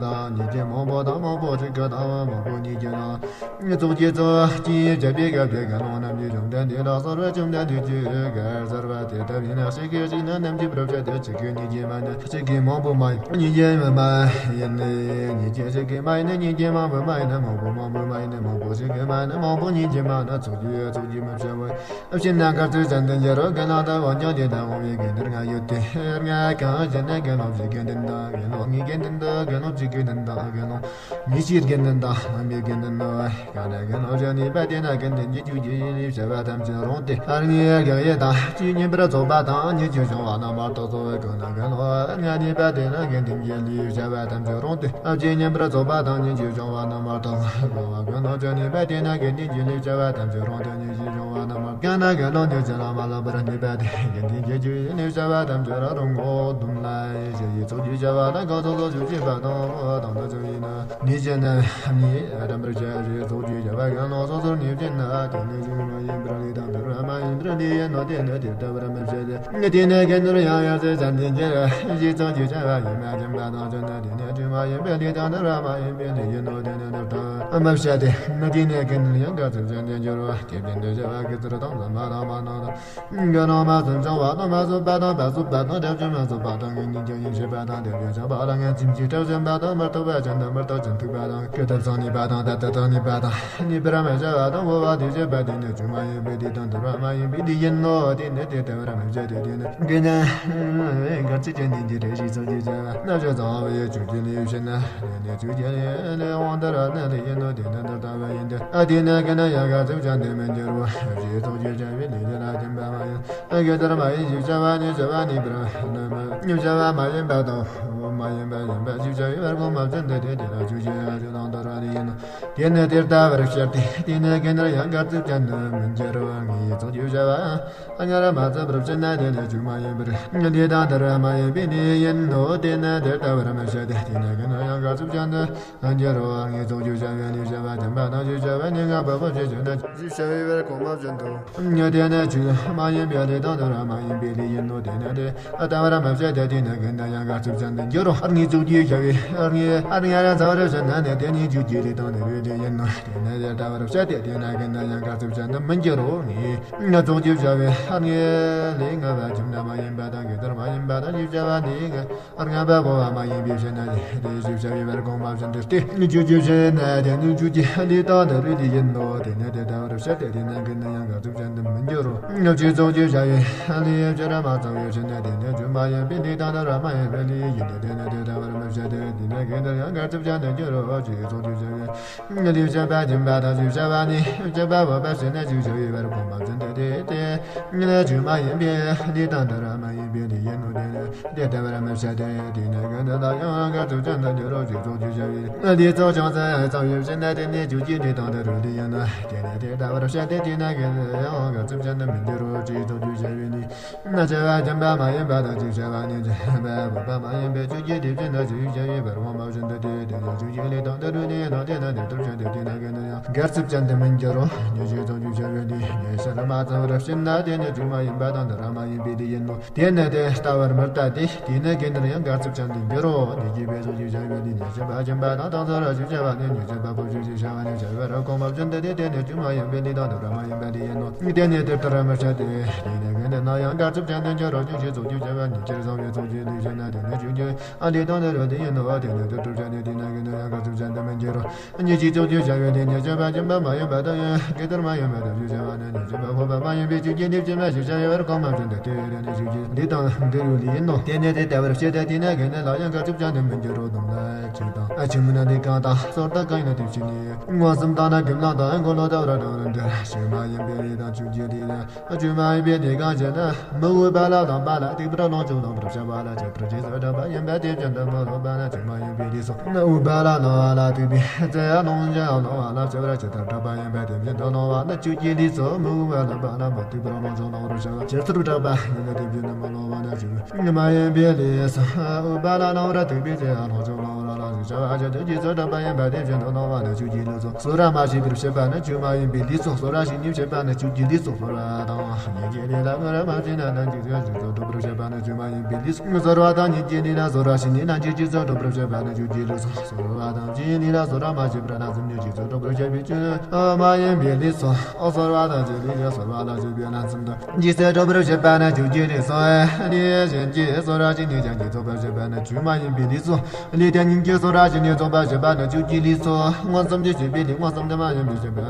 དང་གཉིས་ཀྱིས་མང་པོ་དང་མང་པོ་གཅིག་གིས་དང་མང་པོ་གཉིས་ཀྱིས་དང་། ཚོགས་ཀྱི་ཚོགས་ཀྱིས་བྱས་པའི་སྐབས་དེ་དགེ་སློང་རྣམས་ཀྱི་བཅོམ་ལྡན་འདས་ལ་གསོལ་བ་བཅོམ་ལྡན་འདས་ཀྱིས་ག་རེ་ཟེར་བ་དེ་ལྟ་བས་ན་གཅིག་གིས་གཅིག་ནི་རྣམས་ཀྱི་བུ་བྱས་ཏེ་གཅིག་གིས་གཉིས་ཀྱིས་མ་ནི་གཅིག་གིས་མང་པོ་མ་ཡིན་གཉིས་ཀྱིས་མ་ཡིན་ནི་གཉིས་ཀྱིས་གཅིག་གིས་མ་ཡིན་ནི་གཉིས་ཀྱིས་མང་པོ་མ་ཡིན་ནི་མང་པོ་མང་པོ་མ་ཡིན་ནི་མང་པོ་གཅིག་གིས་མ་ནི་མང་པོ་གཉིས་ཀྱིས་མ་ནི་ཚོགས་ཀྱི་ཚོགས་ཀྱིས་མི་བྱ་བ། ཕྱིར་ན་ག་ཚོད་ཙམ་དུ་འགྱུར་རོ། དགེ་སློང་དང་འོན་ཀྱང་དེ་དང་འོང་བའི་དགེ་འདུན་ལྔ་ཡོད་དེ། ལྔ་གང་ཞེ་ན་དགེ་སློང་བཞིའི་དགེ་འདུན་དང་དགེ་སློང་ལྔའི་དགེ་འདུན་དང་དགེ་སློང་། ཉིད་ཀྱི་དགེ་འདུན་དང་རྣམ་པའི་དགེ་འདུན་ནོ། གང་ལས་དགེ་སློང་བཞི་ནི་པ་དེ་ན་དགེ་འདུན་གྱི་རྒྱུ་ཡིན་ཞེས་བྱ་བ་ཐམས་ཅད་རུང་སྟེ། ཨ་ནི་གང་ཡེ་དང་ཅི་ཉིན་པར་རྫོགས་པ་དང་ཉིད་ཀྱི་སྦྱོང་བ་རྣམ་པར་དག་གཙོ་བོ་གང་ན་དགེ་སློང་ལྔ་ནི་པ་དེ་ན་དགེ་འདུན་གྱི་ལུས་ཞེས་བྱ་བ་ཐམས་ཅད་རུང་སྟེ། ཨ་ཅི་ཉིན་པར་རྫོགས་པ་དང་ཉིད་ཀྱི་སྦྱོང་བ་རྣམ་པར་དག་གཙོ་བོ་གང་ན་བཅུ་ནི་པ་དེ་ན་དགེ་འདུན་གྱི་ལུས་ཞེས་བྱ་བ་ཐམས་ཅད་རུང་སྟེ། ཉིད་ཀྱི་སྦྱོང་བ་ ནམ་མཁའ་ན་ག་ལོ་འདི་ཅི་ལ་མ་ལ་བར་ནི་པ་དེ་གན་དེ་གེ་ཇུ་ཡི་ནི་བྱ་བ་དམ་ཅོ་ར་རུང་ངོ་དུམ་ལ་ཡི་ཞེ་ཡི་ཚོགས་ཀྱི་བྱ་བ་དང་གང་ཚོགས་ཚོགས་ཞུ་ཅི་པ་དང་དང་དུ་ཅུ་ཡི་ན་ནི་ཅི་ན་ནི་རམ་ར་ཅ་ཞེ་ཚོགས་ཀྱི་བྱ་བ་གང་ལོ་ཚོགས་ཚོགས་ནི་ཅི་ན་དེ་ནི་ཞུ་མ་ཡིན་པར་ལི་དང་དུ་ར་མ་ཡིན་པར་ལི་ཡིན་ནོ་དེ་ནི་དེ་ལྟ་བར་མི་བྱེད་དེ། དེ་ནས་གན་དུ་ཡང་ཡང་ཟེར་ཅན་དེ་འགྱུར་ཞེ་ཚོགས་ཀྱི་བྱ་བ་ཡིན་མ་ཡིན་པ་དང་ཅི་ན་དེ་ནི་ཞུ་མ་ཡིན་པར་ལི་དང་དུ་ར་མ་ཡིན་པར་ལི་ཡིན་ནོ་དེ་ནི་དེ་ལྟ་བར་མི་བྱེད་དེ། དེ་ནས་གན་དུ་ཡང་ག་ཚོད་ཅན་དེ་འགྱུར་བ། དེ་བཞིན་དུ་བྱ་བ་གི་ཚུལ་དང་ལམ་མ་དང་མ་ནོར་དང་། དགེ་སློང་མ་བཟུང་བྱང་བ་དང་མ་བཟུང་བ་དང་བ་བཟུང་བ་དང་སྒྲིབ་བྱེད་མ་བཟུང་བ་དང་ངེས་འབྱུང་ཡིན་ཞེས་པ་དང་དེ་བཞིན་བྱང་བ་ལ་ངེས་འཛིན་གྱི་སྒྲིབ་བྱེད་པ་དང་མི་རྟོག་པ་ཅན་དང་མི་རྟོག་ཅན་ཐུག་པ་དང་སྐད་དུ་ཚང་ནུས་པ་དང་ད་ལྟ་ཚང་ནུས་པ་དང་ནུས་པར་མི་བྱ་བ་དང་འོ་བ་དེ་བྱེད་པ་དེ་ནི་ཆོས་མ་ཡིན་པའི་དེ་དང་དུ་ར་མ་ཡིན་པའི་དེ་ཡིན་ནོ། དེ་ནི་དེ་ལྟ་བར་མི་བྱ་སྟེ་དེ་ནི་དགེ་ན་གར་ཚིག་ཅན་དེ་འདི་རེ་ཞིག་ཚོགས་ཀྱི་བྱ་བ་རྣམ་ཤེས་ཚང་བའི་ཆོས་ཀྱི་ལས་ཞེ་ན། དེ་ནས་ཆོས་ཀྱི་ལས་དབང་དུ་ར་ནི་ལས་ཡིན་ནོ། དེ་ནི་འདི་ལྟ་བ་ཡིན་ཏེ། ཨ་དེ་ནས་གན་ན་ཡང་ག་ཚིག་ཅན་དེ་མི་འགྱུར་བ། ཞེས་ཚོགས་ཀྱི་བྱ་བའི་ལས་དེ་ལ་བརྟེན་པ་མ་ཡིན། ཨ་གེ་ལྟར་མ་ཡིན་ཞེས་བྱ་བ་ནི་བྱ་བ་ནི་པར་ནི་མ་ཡིན་བྱ་བ་མ་ཡིན་པ་དང་མ་ཡིན་པ་ཡིན་པ་ཞེས་བྱ་བའི་བར་གོང་མ་བྱོན་ཏེ་དེ་དེ་ལ་ཆོས་ཀྱི་ཆོས་དང་དོན་ར་ནི་ཡིན་ནོ། དེ་ནི་དེ་ལྟ་བར་བཤད་དེ། དེ་ནས་གན་ན་ཡང་ག་ཚིག་ཅན་དེ་མི་འགྱུར་བ། ངེས་ཚོགས་ཀྱི་བྱ་བ། སྔར་མ་ཚོགས་པར་བྱེད་ན་དེ་ནི་ཆོས་མ་ཡིན་པར་ལས་དང་དུ་ར་མ་ཡིན་པའི་ལས་ཡིན་ནོ། དེ་ནི་དེ་ལྟ་བར་མི་བྱ་སྟེ། དེ་ནས་གན་ན་ཡང་ག་ཚིག་ཅན་དེ་མི་འགྱུར་རོ། ངེས་ཚོགས་ཀྱི་བྱ་བའི་ལས་བྱ་བ་བརྟེན་པ་དང་ཞེས་བྱ་བ་ནི་ངེས་པ་པོ་ཞེས་བྱ་ན་ཞེས་བྱ་བའི་བར་གོང་མ་བཞིན་དུ། དེ་ནི་ཆོས་མ་ཡིན་པའི་ལས་དང་དུ་ར་མ་ཡིན་པའི་ལས་ཡིན་ནོ། དེ་ནི་དེ་ལྟ་བར་མི་བྱ་སྟེ། དེ་ནས་གན་ན་ཡང་ག་ཚིག་ཅན་དེ་འགྱུར་རོ། ངེས་ཚོགས་ཀྱི་བྱ་བའི་ངེས་ཨ་ངེས་ར་ཚ་བར་བྱེད་ན་ནི་དེ་ནི་ཆོས་ཀྱི་ལས་དང་དུ་རའི་ལས་ཡིན་ནོ། དེ་ནི་དེ་ལྟ་བར་བྱ་སྟེ། དེ་ནས་གན་ན་ཡང་ག་ཚིག་ཅན་དེ་མི་འགྱུར་རོ། ངེས། ཚོགས་ཀྱི་བྱ་བའི་ངེས་ལས་ངེས་པ་ཁྱིམ་ན་མ་ཡིན་པ་དང་གེ་ལྟར་མ་ཡིན་པ་དང་ཞེས་བྱ་བ་ནི་ངེས་པ་པོ་བ་མ་ཡིན་པའི་ཕྱིར་ན་དེ་ཞེས་བྱ་བའི་བར་གོང་མ་བཞིན་དུ་སྟེ། ཆོས་ཀྱི་ཕྱིར་ན་དེ་ནི་ཆོས་ཀྱི་ལས་དང་དུ་རའི་ལས་ཡིན་ནོ། དེ་ནི་དེ་ལྟ་བར་བྱ་སྟེ། དེ་ནས་གན་ན་ཡང་ག་ཚིག་ཅན་དེ་མི་འགྱུར་རོ། ཆོས་ཚོགས་ཀྱི་བྱ་བའི་ལས་བྱ་ར་མ་ཚང་བའི་ཕྱིར་ན་དེ་ནི་ཆོས་མ་ཡིན་པའི་ལས་དང་དུ་ར་མ་ཡིན་པའི་ལས་ཡིན་ཏེ། དེ་ནི་དེ་ལྟ་བར་མི་བྱ་སྟེ། དེ་ནས་གན་ན་ཡང་ག་ཚིག་ཅན་དེ་འགྱུར་རོ། ཆོས་ཚོགས་ཀྱི་བྱ་བའི་ལས་བྱེད་པ་སྦྱིན་པ་དང་ཞེས་བྱ་བ་ནི་བྱེད་པ་འོས་པ་ཞེས་ན་ཞེས་བྱ་བའི་བར་གོང་མ་བཞིན་ཏེ། དེ་དེ་ལས་ཆོས་མ་ཡིན་པའི་ལས་དང་དུ་ར་མ་ཡིན་པའི་ལས་ཡིན་ནོ། དེ་ནི་དེ་ལྟ་བར་མི་བྱ་སྟེ། དེ་ནས་གན་ན་ཡང་ག་ཚིག་ཅན་དེ་འགྱུར་རོ། ཆོས་ཚོགས་ཀྱི་བྱ་བའི་ལས་ཚོགས་ཀྱང་ཚང་ཚང་བའི་ཕྱིར་ན་དེ་ནི་ཆོས་ཀྱི་ལས་དང་དུ་རའི་ལས་ཡིན་ནོ། དེ་ནི་དེ་ལྟ་བར་བྱ་སྟེ། དེ་ནས་གན་ན་ཡང་ག་ཚིག་ཅན་དེ་མི་འགྱུར་རོ། ཆོས་ཚོགས་ཀྱི་བྱ་བའི་ལས་ན་བྱ་བ་སྦྱིན་པ་མ་ཡིན་པ་དང་ཞེས་བྱ་བ་ནི་བྱེད་པ་འོས་པ་མ་ཡིན་པའི་ཆོས་ཀྱི་ལས་ཅན་དང་ཞེས་བྱ་བའི་བར་གོང་མ་བཞིན་དུ་སྟེ། དེ་ནི་ཆོས་ཀྱི་ལས་དང་དུ་རའི་ལས་ཡིན་ནོ། དེ་ནི་དེ་ལྟར་བྱ་སྟེ། དེ་ནས་གན་ན་ཡང་ག་ཚིག་ཅན་དེ་མི་འགྱུར་རོ། ཆོས་ཚོགས་ཀྱི་བྱ་བའི་ལས་ངེས་ཤེས་ར་མ་ཚང་བར་ཕྱིར་ན་དེ་ནི་ཆོས་མ་ཡིན་པ་དང་དུ་ར་མ་ཡིན་པའི་ལས་ཡིན་ནོ། དེ་ནི་དེ་ལྟ་བར་མི་ལྟ་སྟེ། དེ་ནས་གན་ན་ཡང་ག་ཚིག་ཅན་དེ་འགྱུར་རོ། དེ་སྐྱེས་པའི་ཚོགས་ཀྱི་བྱ་བའི་ལས་ཉེས་བྱས་པ་སྦྱིན་པ་དང་དང་ཚོགས་ར་ཞེས་བྱ་བ་ནི་ཉེས་བྱས་པ་པོ་ཞེས་བྱ་བ་ནི་བྱ་བའི་བར་གོང་མ་བཞིན་དུ་སྟེ། དེ་ནི་ཆོས་མ་ཡིན་པའི་ལས་དང་དུ་ར་མ་ཡིན་པའི་ལས་ཡིན་ནོ། དེ་ནི་དེ་ལྟར་མི་བྱ་སྟེ། དེ་ནས་གན་ན་ཡང་ག་ཚིག་ཅན་དེ་འགྱུར་རོ། ཆོས་ཀྱི་ཚོགས་ཀྱི་བྱ་བ་ཉེས་ཕྱིར་བཟུང་བའི་ཚོགས་ཀྱི་ལས་ཞེ་ན་དེ་ནི་ཆོས་ཀྱི་ལས་དང་དུ་རའི་ལས་ཡིན་ནོ། དེ་ནི་དེ་ལྟར་བྱ་སྟེ། དེ་ནས་གན་ན་ཡང་ག་ཚིག་ཅན་དེ་མི་འགྱུར་རོ། ཉེས་བྱས་ཚོགས་ཀྱི་བྱ་བའི་ལས་ཉེས་བྱས་པ་སྦྱིན་པ་མ་ཡིན་པ་དང་གེ་ལྟར་མ་ཡིན་པ་དང་ཞེས་བྱ་བ་ནི་ཉེས་བྱས་པ་འོས་པ་མ་ཡིན་པའི་ཆོས་ཀྱི་ལས་ཕྱིར་ན་ཞེས་བྱ་བའི་བར་གོང་མ་བཞིན་དུ་སྟེ། དེ་ནི་ཆོས་ཀྱི་ལས་དང་དུ་རའི་ལས་ཡིན་ནོ། དེ་ནི་དེ་ལྟ་བར་བཤད་དེ། དེ་ནས་གན་ན་ཡང་ག་ཚིག་ཅན་དེ་མི་འགྱུར་རོ། དུམ་ལ་ཆོས་དང་ཆོས་མིན་ལས་གང་དང་སོར་དང་གང་ཡིན་ན་དེ་བཞིན་ནི། མངོན་སུམ་དང་ན་རྒྱུ་ལམ་དང་འཁོར་ལོ་ལྟ་བུར་དང་རུ་འདིར་ཆོས་མ་ཡིན་པའི་ལས་དང་ཆོས་ཀྱི་ལས་ལ། ཆོས་མ་ཡིན་པའི་ལས་གང་ཞེ་ན། མི་འོས་པ་ལ་ལོག་པ་ལ་ལྟོས་པར་ལོངས་སྤྱོད་ལོག་པར་བྱ་བ་ལ་སྤྱོད་པར་བྱེད་ཚུལ་གྲུབ་པ་ཡིན་པ་དེ་བཞིན་དུ་མི་སླུ་བ་ལ་ཆོས་མ་ཡིན་པའི་ལས་སོ། མི་འོས་པ་ལ་སླུ་བ་ལ་ལྟོས་པའི་ཚུལ་ལོངས་སྤྱོད་སླུ་བ་ལ་སྤྱོད་པར་བྱེད་ཚུལ་གྲུབ་པ་ཡིན་པ་དེ་བཞིན་དུ་སླུ་བ་ནི་ཆོས་ཀྱི་ལས་སོ། མི་འོས་པ་ལོག་པ་ལ་མི་ལྟོས་པར་ལོངས་སྤྱོད་ལོག་པར་བྱ་བ་སྤྱོད་ཚུལ་གྲུབ་པ་ཡིན་པ་དེ་བཞིན་དུ་མི་སླུ་བ་ནི་ཆོས་མ་ཡིན་པའི་ལས་སོ། འོས་པ་ལ་སླུ་བར་ལྟོས་པའི་ཚུལ་ལོངས་སྤྱོད་སླུ་བ་ལ་ཞེས་བྱ་བ་སྤྱོད་ཚུལ་གྱི་ཚུལ་གྲུབ་པ་ཡིན་པ་དེ་བཞིན་དུ་སླུ་བ་ནི་ཆོས་ཀྱི་ལས་སོ། ཟོར་ར་མ་བྱས་པར་བྱེད་པ་ནི་ཆོས་མ་ཡིན་པའི་ལས་སོ། ཟོར་ར་བྱས་ནས་བྱེད་པ་ནི་ཆོས་ཀྱི་ལས་སོ། ཟོར་བ་དང་ཉེས་ཀྱི་ལས་ལ་ངོ་ར་མ་བྱས་ན་ལན་གཅིག་ཚུལ་གྱི་ཚུལ་གྲུབ་པར་བྱེད་པ་ནི་ཆོས་མ་ཡིན་པའི་ལས་སོ། ཟོར་བ་དང་ཉེས་ཀྱི་ལས་ལ་ཟོར་ར་བྱས་ནས་ལན་གཅིག་གི་ཚུལ་གྲུབ་པར་བྱེད་པ་ནི་ཆོས་ཀྱི་ལས་སོ། ཟོར་བ་དང་བྱས་ནས་ལ་ཟོར་ར་མ་བྱས་པར་ལན་གསུམ་ཉེས་ཀྱི་ཚུལ་གྲུབ་པར་བྱེད་པའི་ཆོས་མ་ཡིན་པའི་ལས་སོ། ཟོར་བ་དང་བྱས་ནས་ལ་ཟོར་བ་ལ་བྱེད་པའི་ལན་གསུམ་དང་། ཀྱི་ཚུལ་གྲུབ་པར་བྱེད་པ་ནི་ཆོས་ཀྱི་ལས་སོ། ལས་གཞན་གྱི་ཟོར་ར་བྱས་ནས་གཞན་གྱི་རྫོགས་པར་བྱེད་པ་ནི་ཆོས་མ་ཡིན་པའི་ལས་སོ། ལས་དེ་གཉིས་ཀྱི་ཟོར་ར་བྱས་ནས་རྫོགས་པར་བྱེད་པ་ནི་ཆོས་ཀྱི་ལས་སོ། མངོན་སུམ་དུ་བྱས་པའི་ལས་མངོན་སུམ་དུ་མ་ཡིན་པར་བྱེད་པ་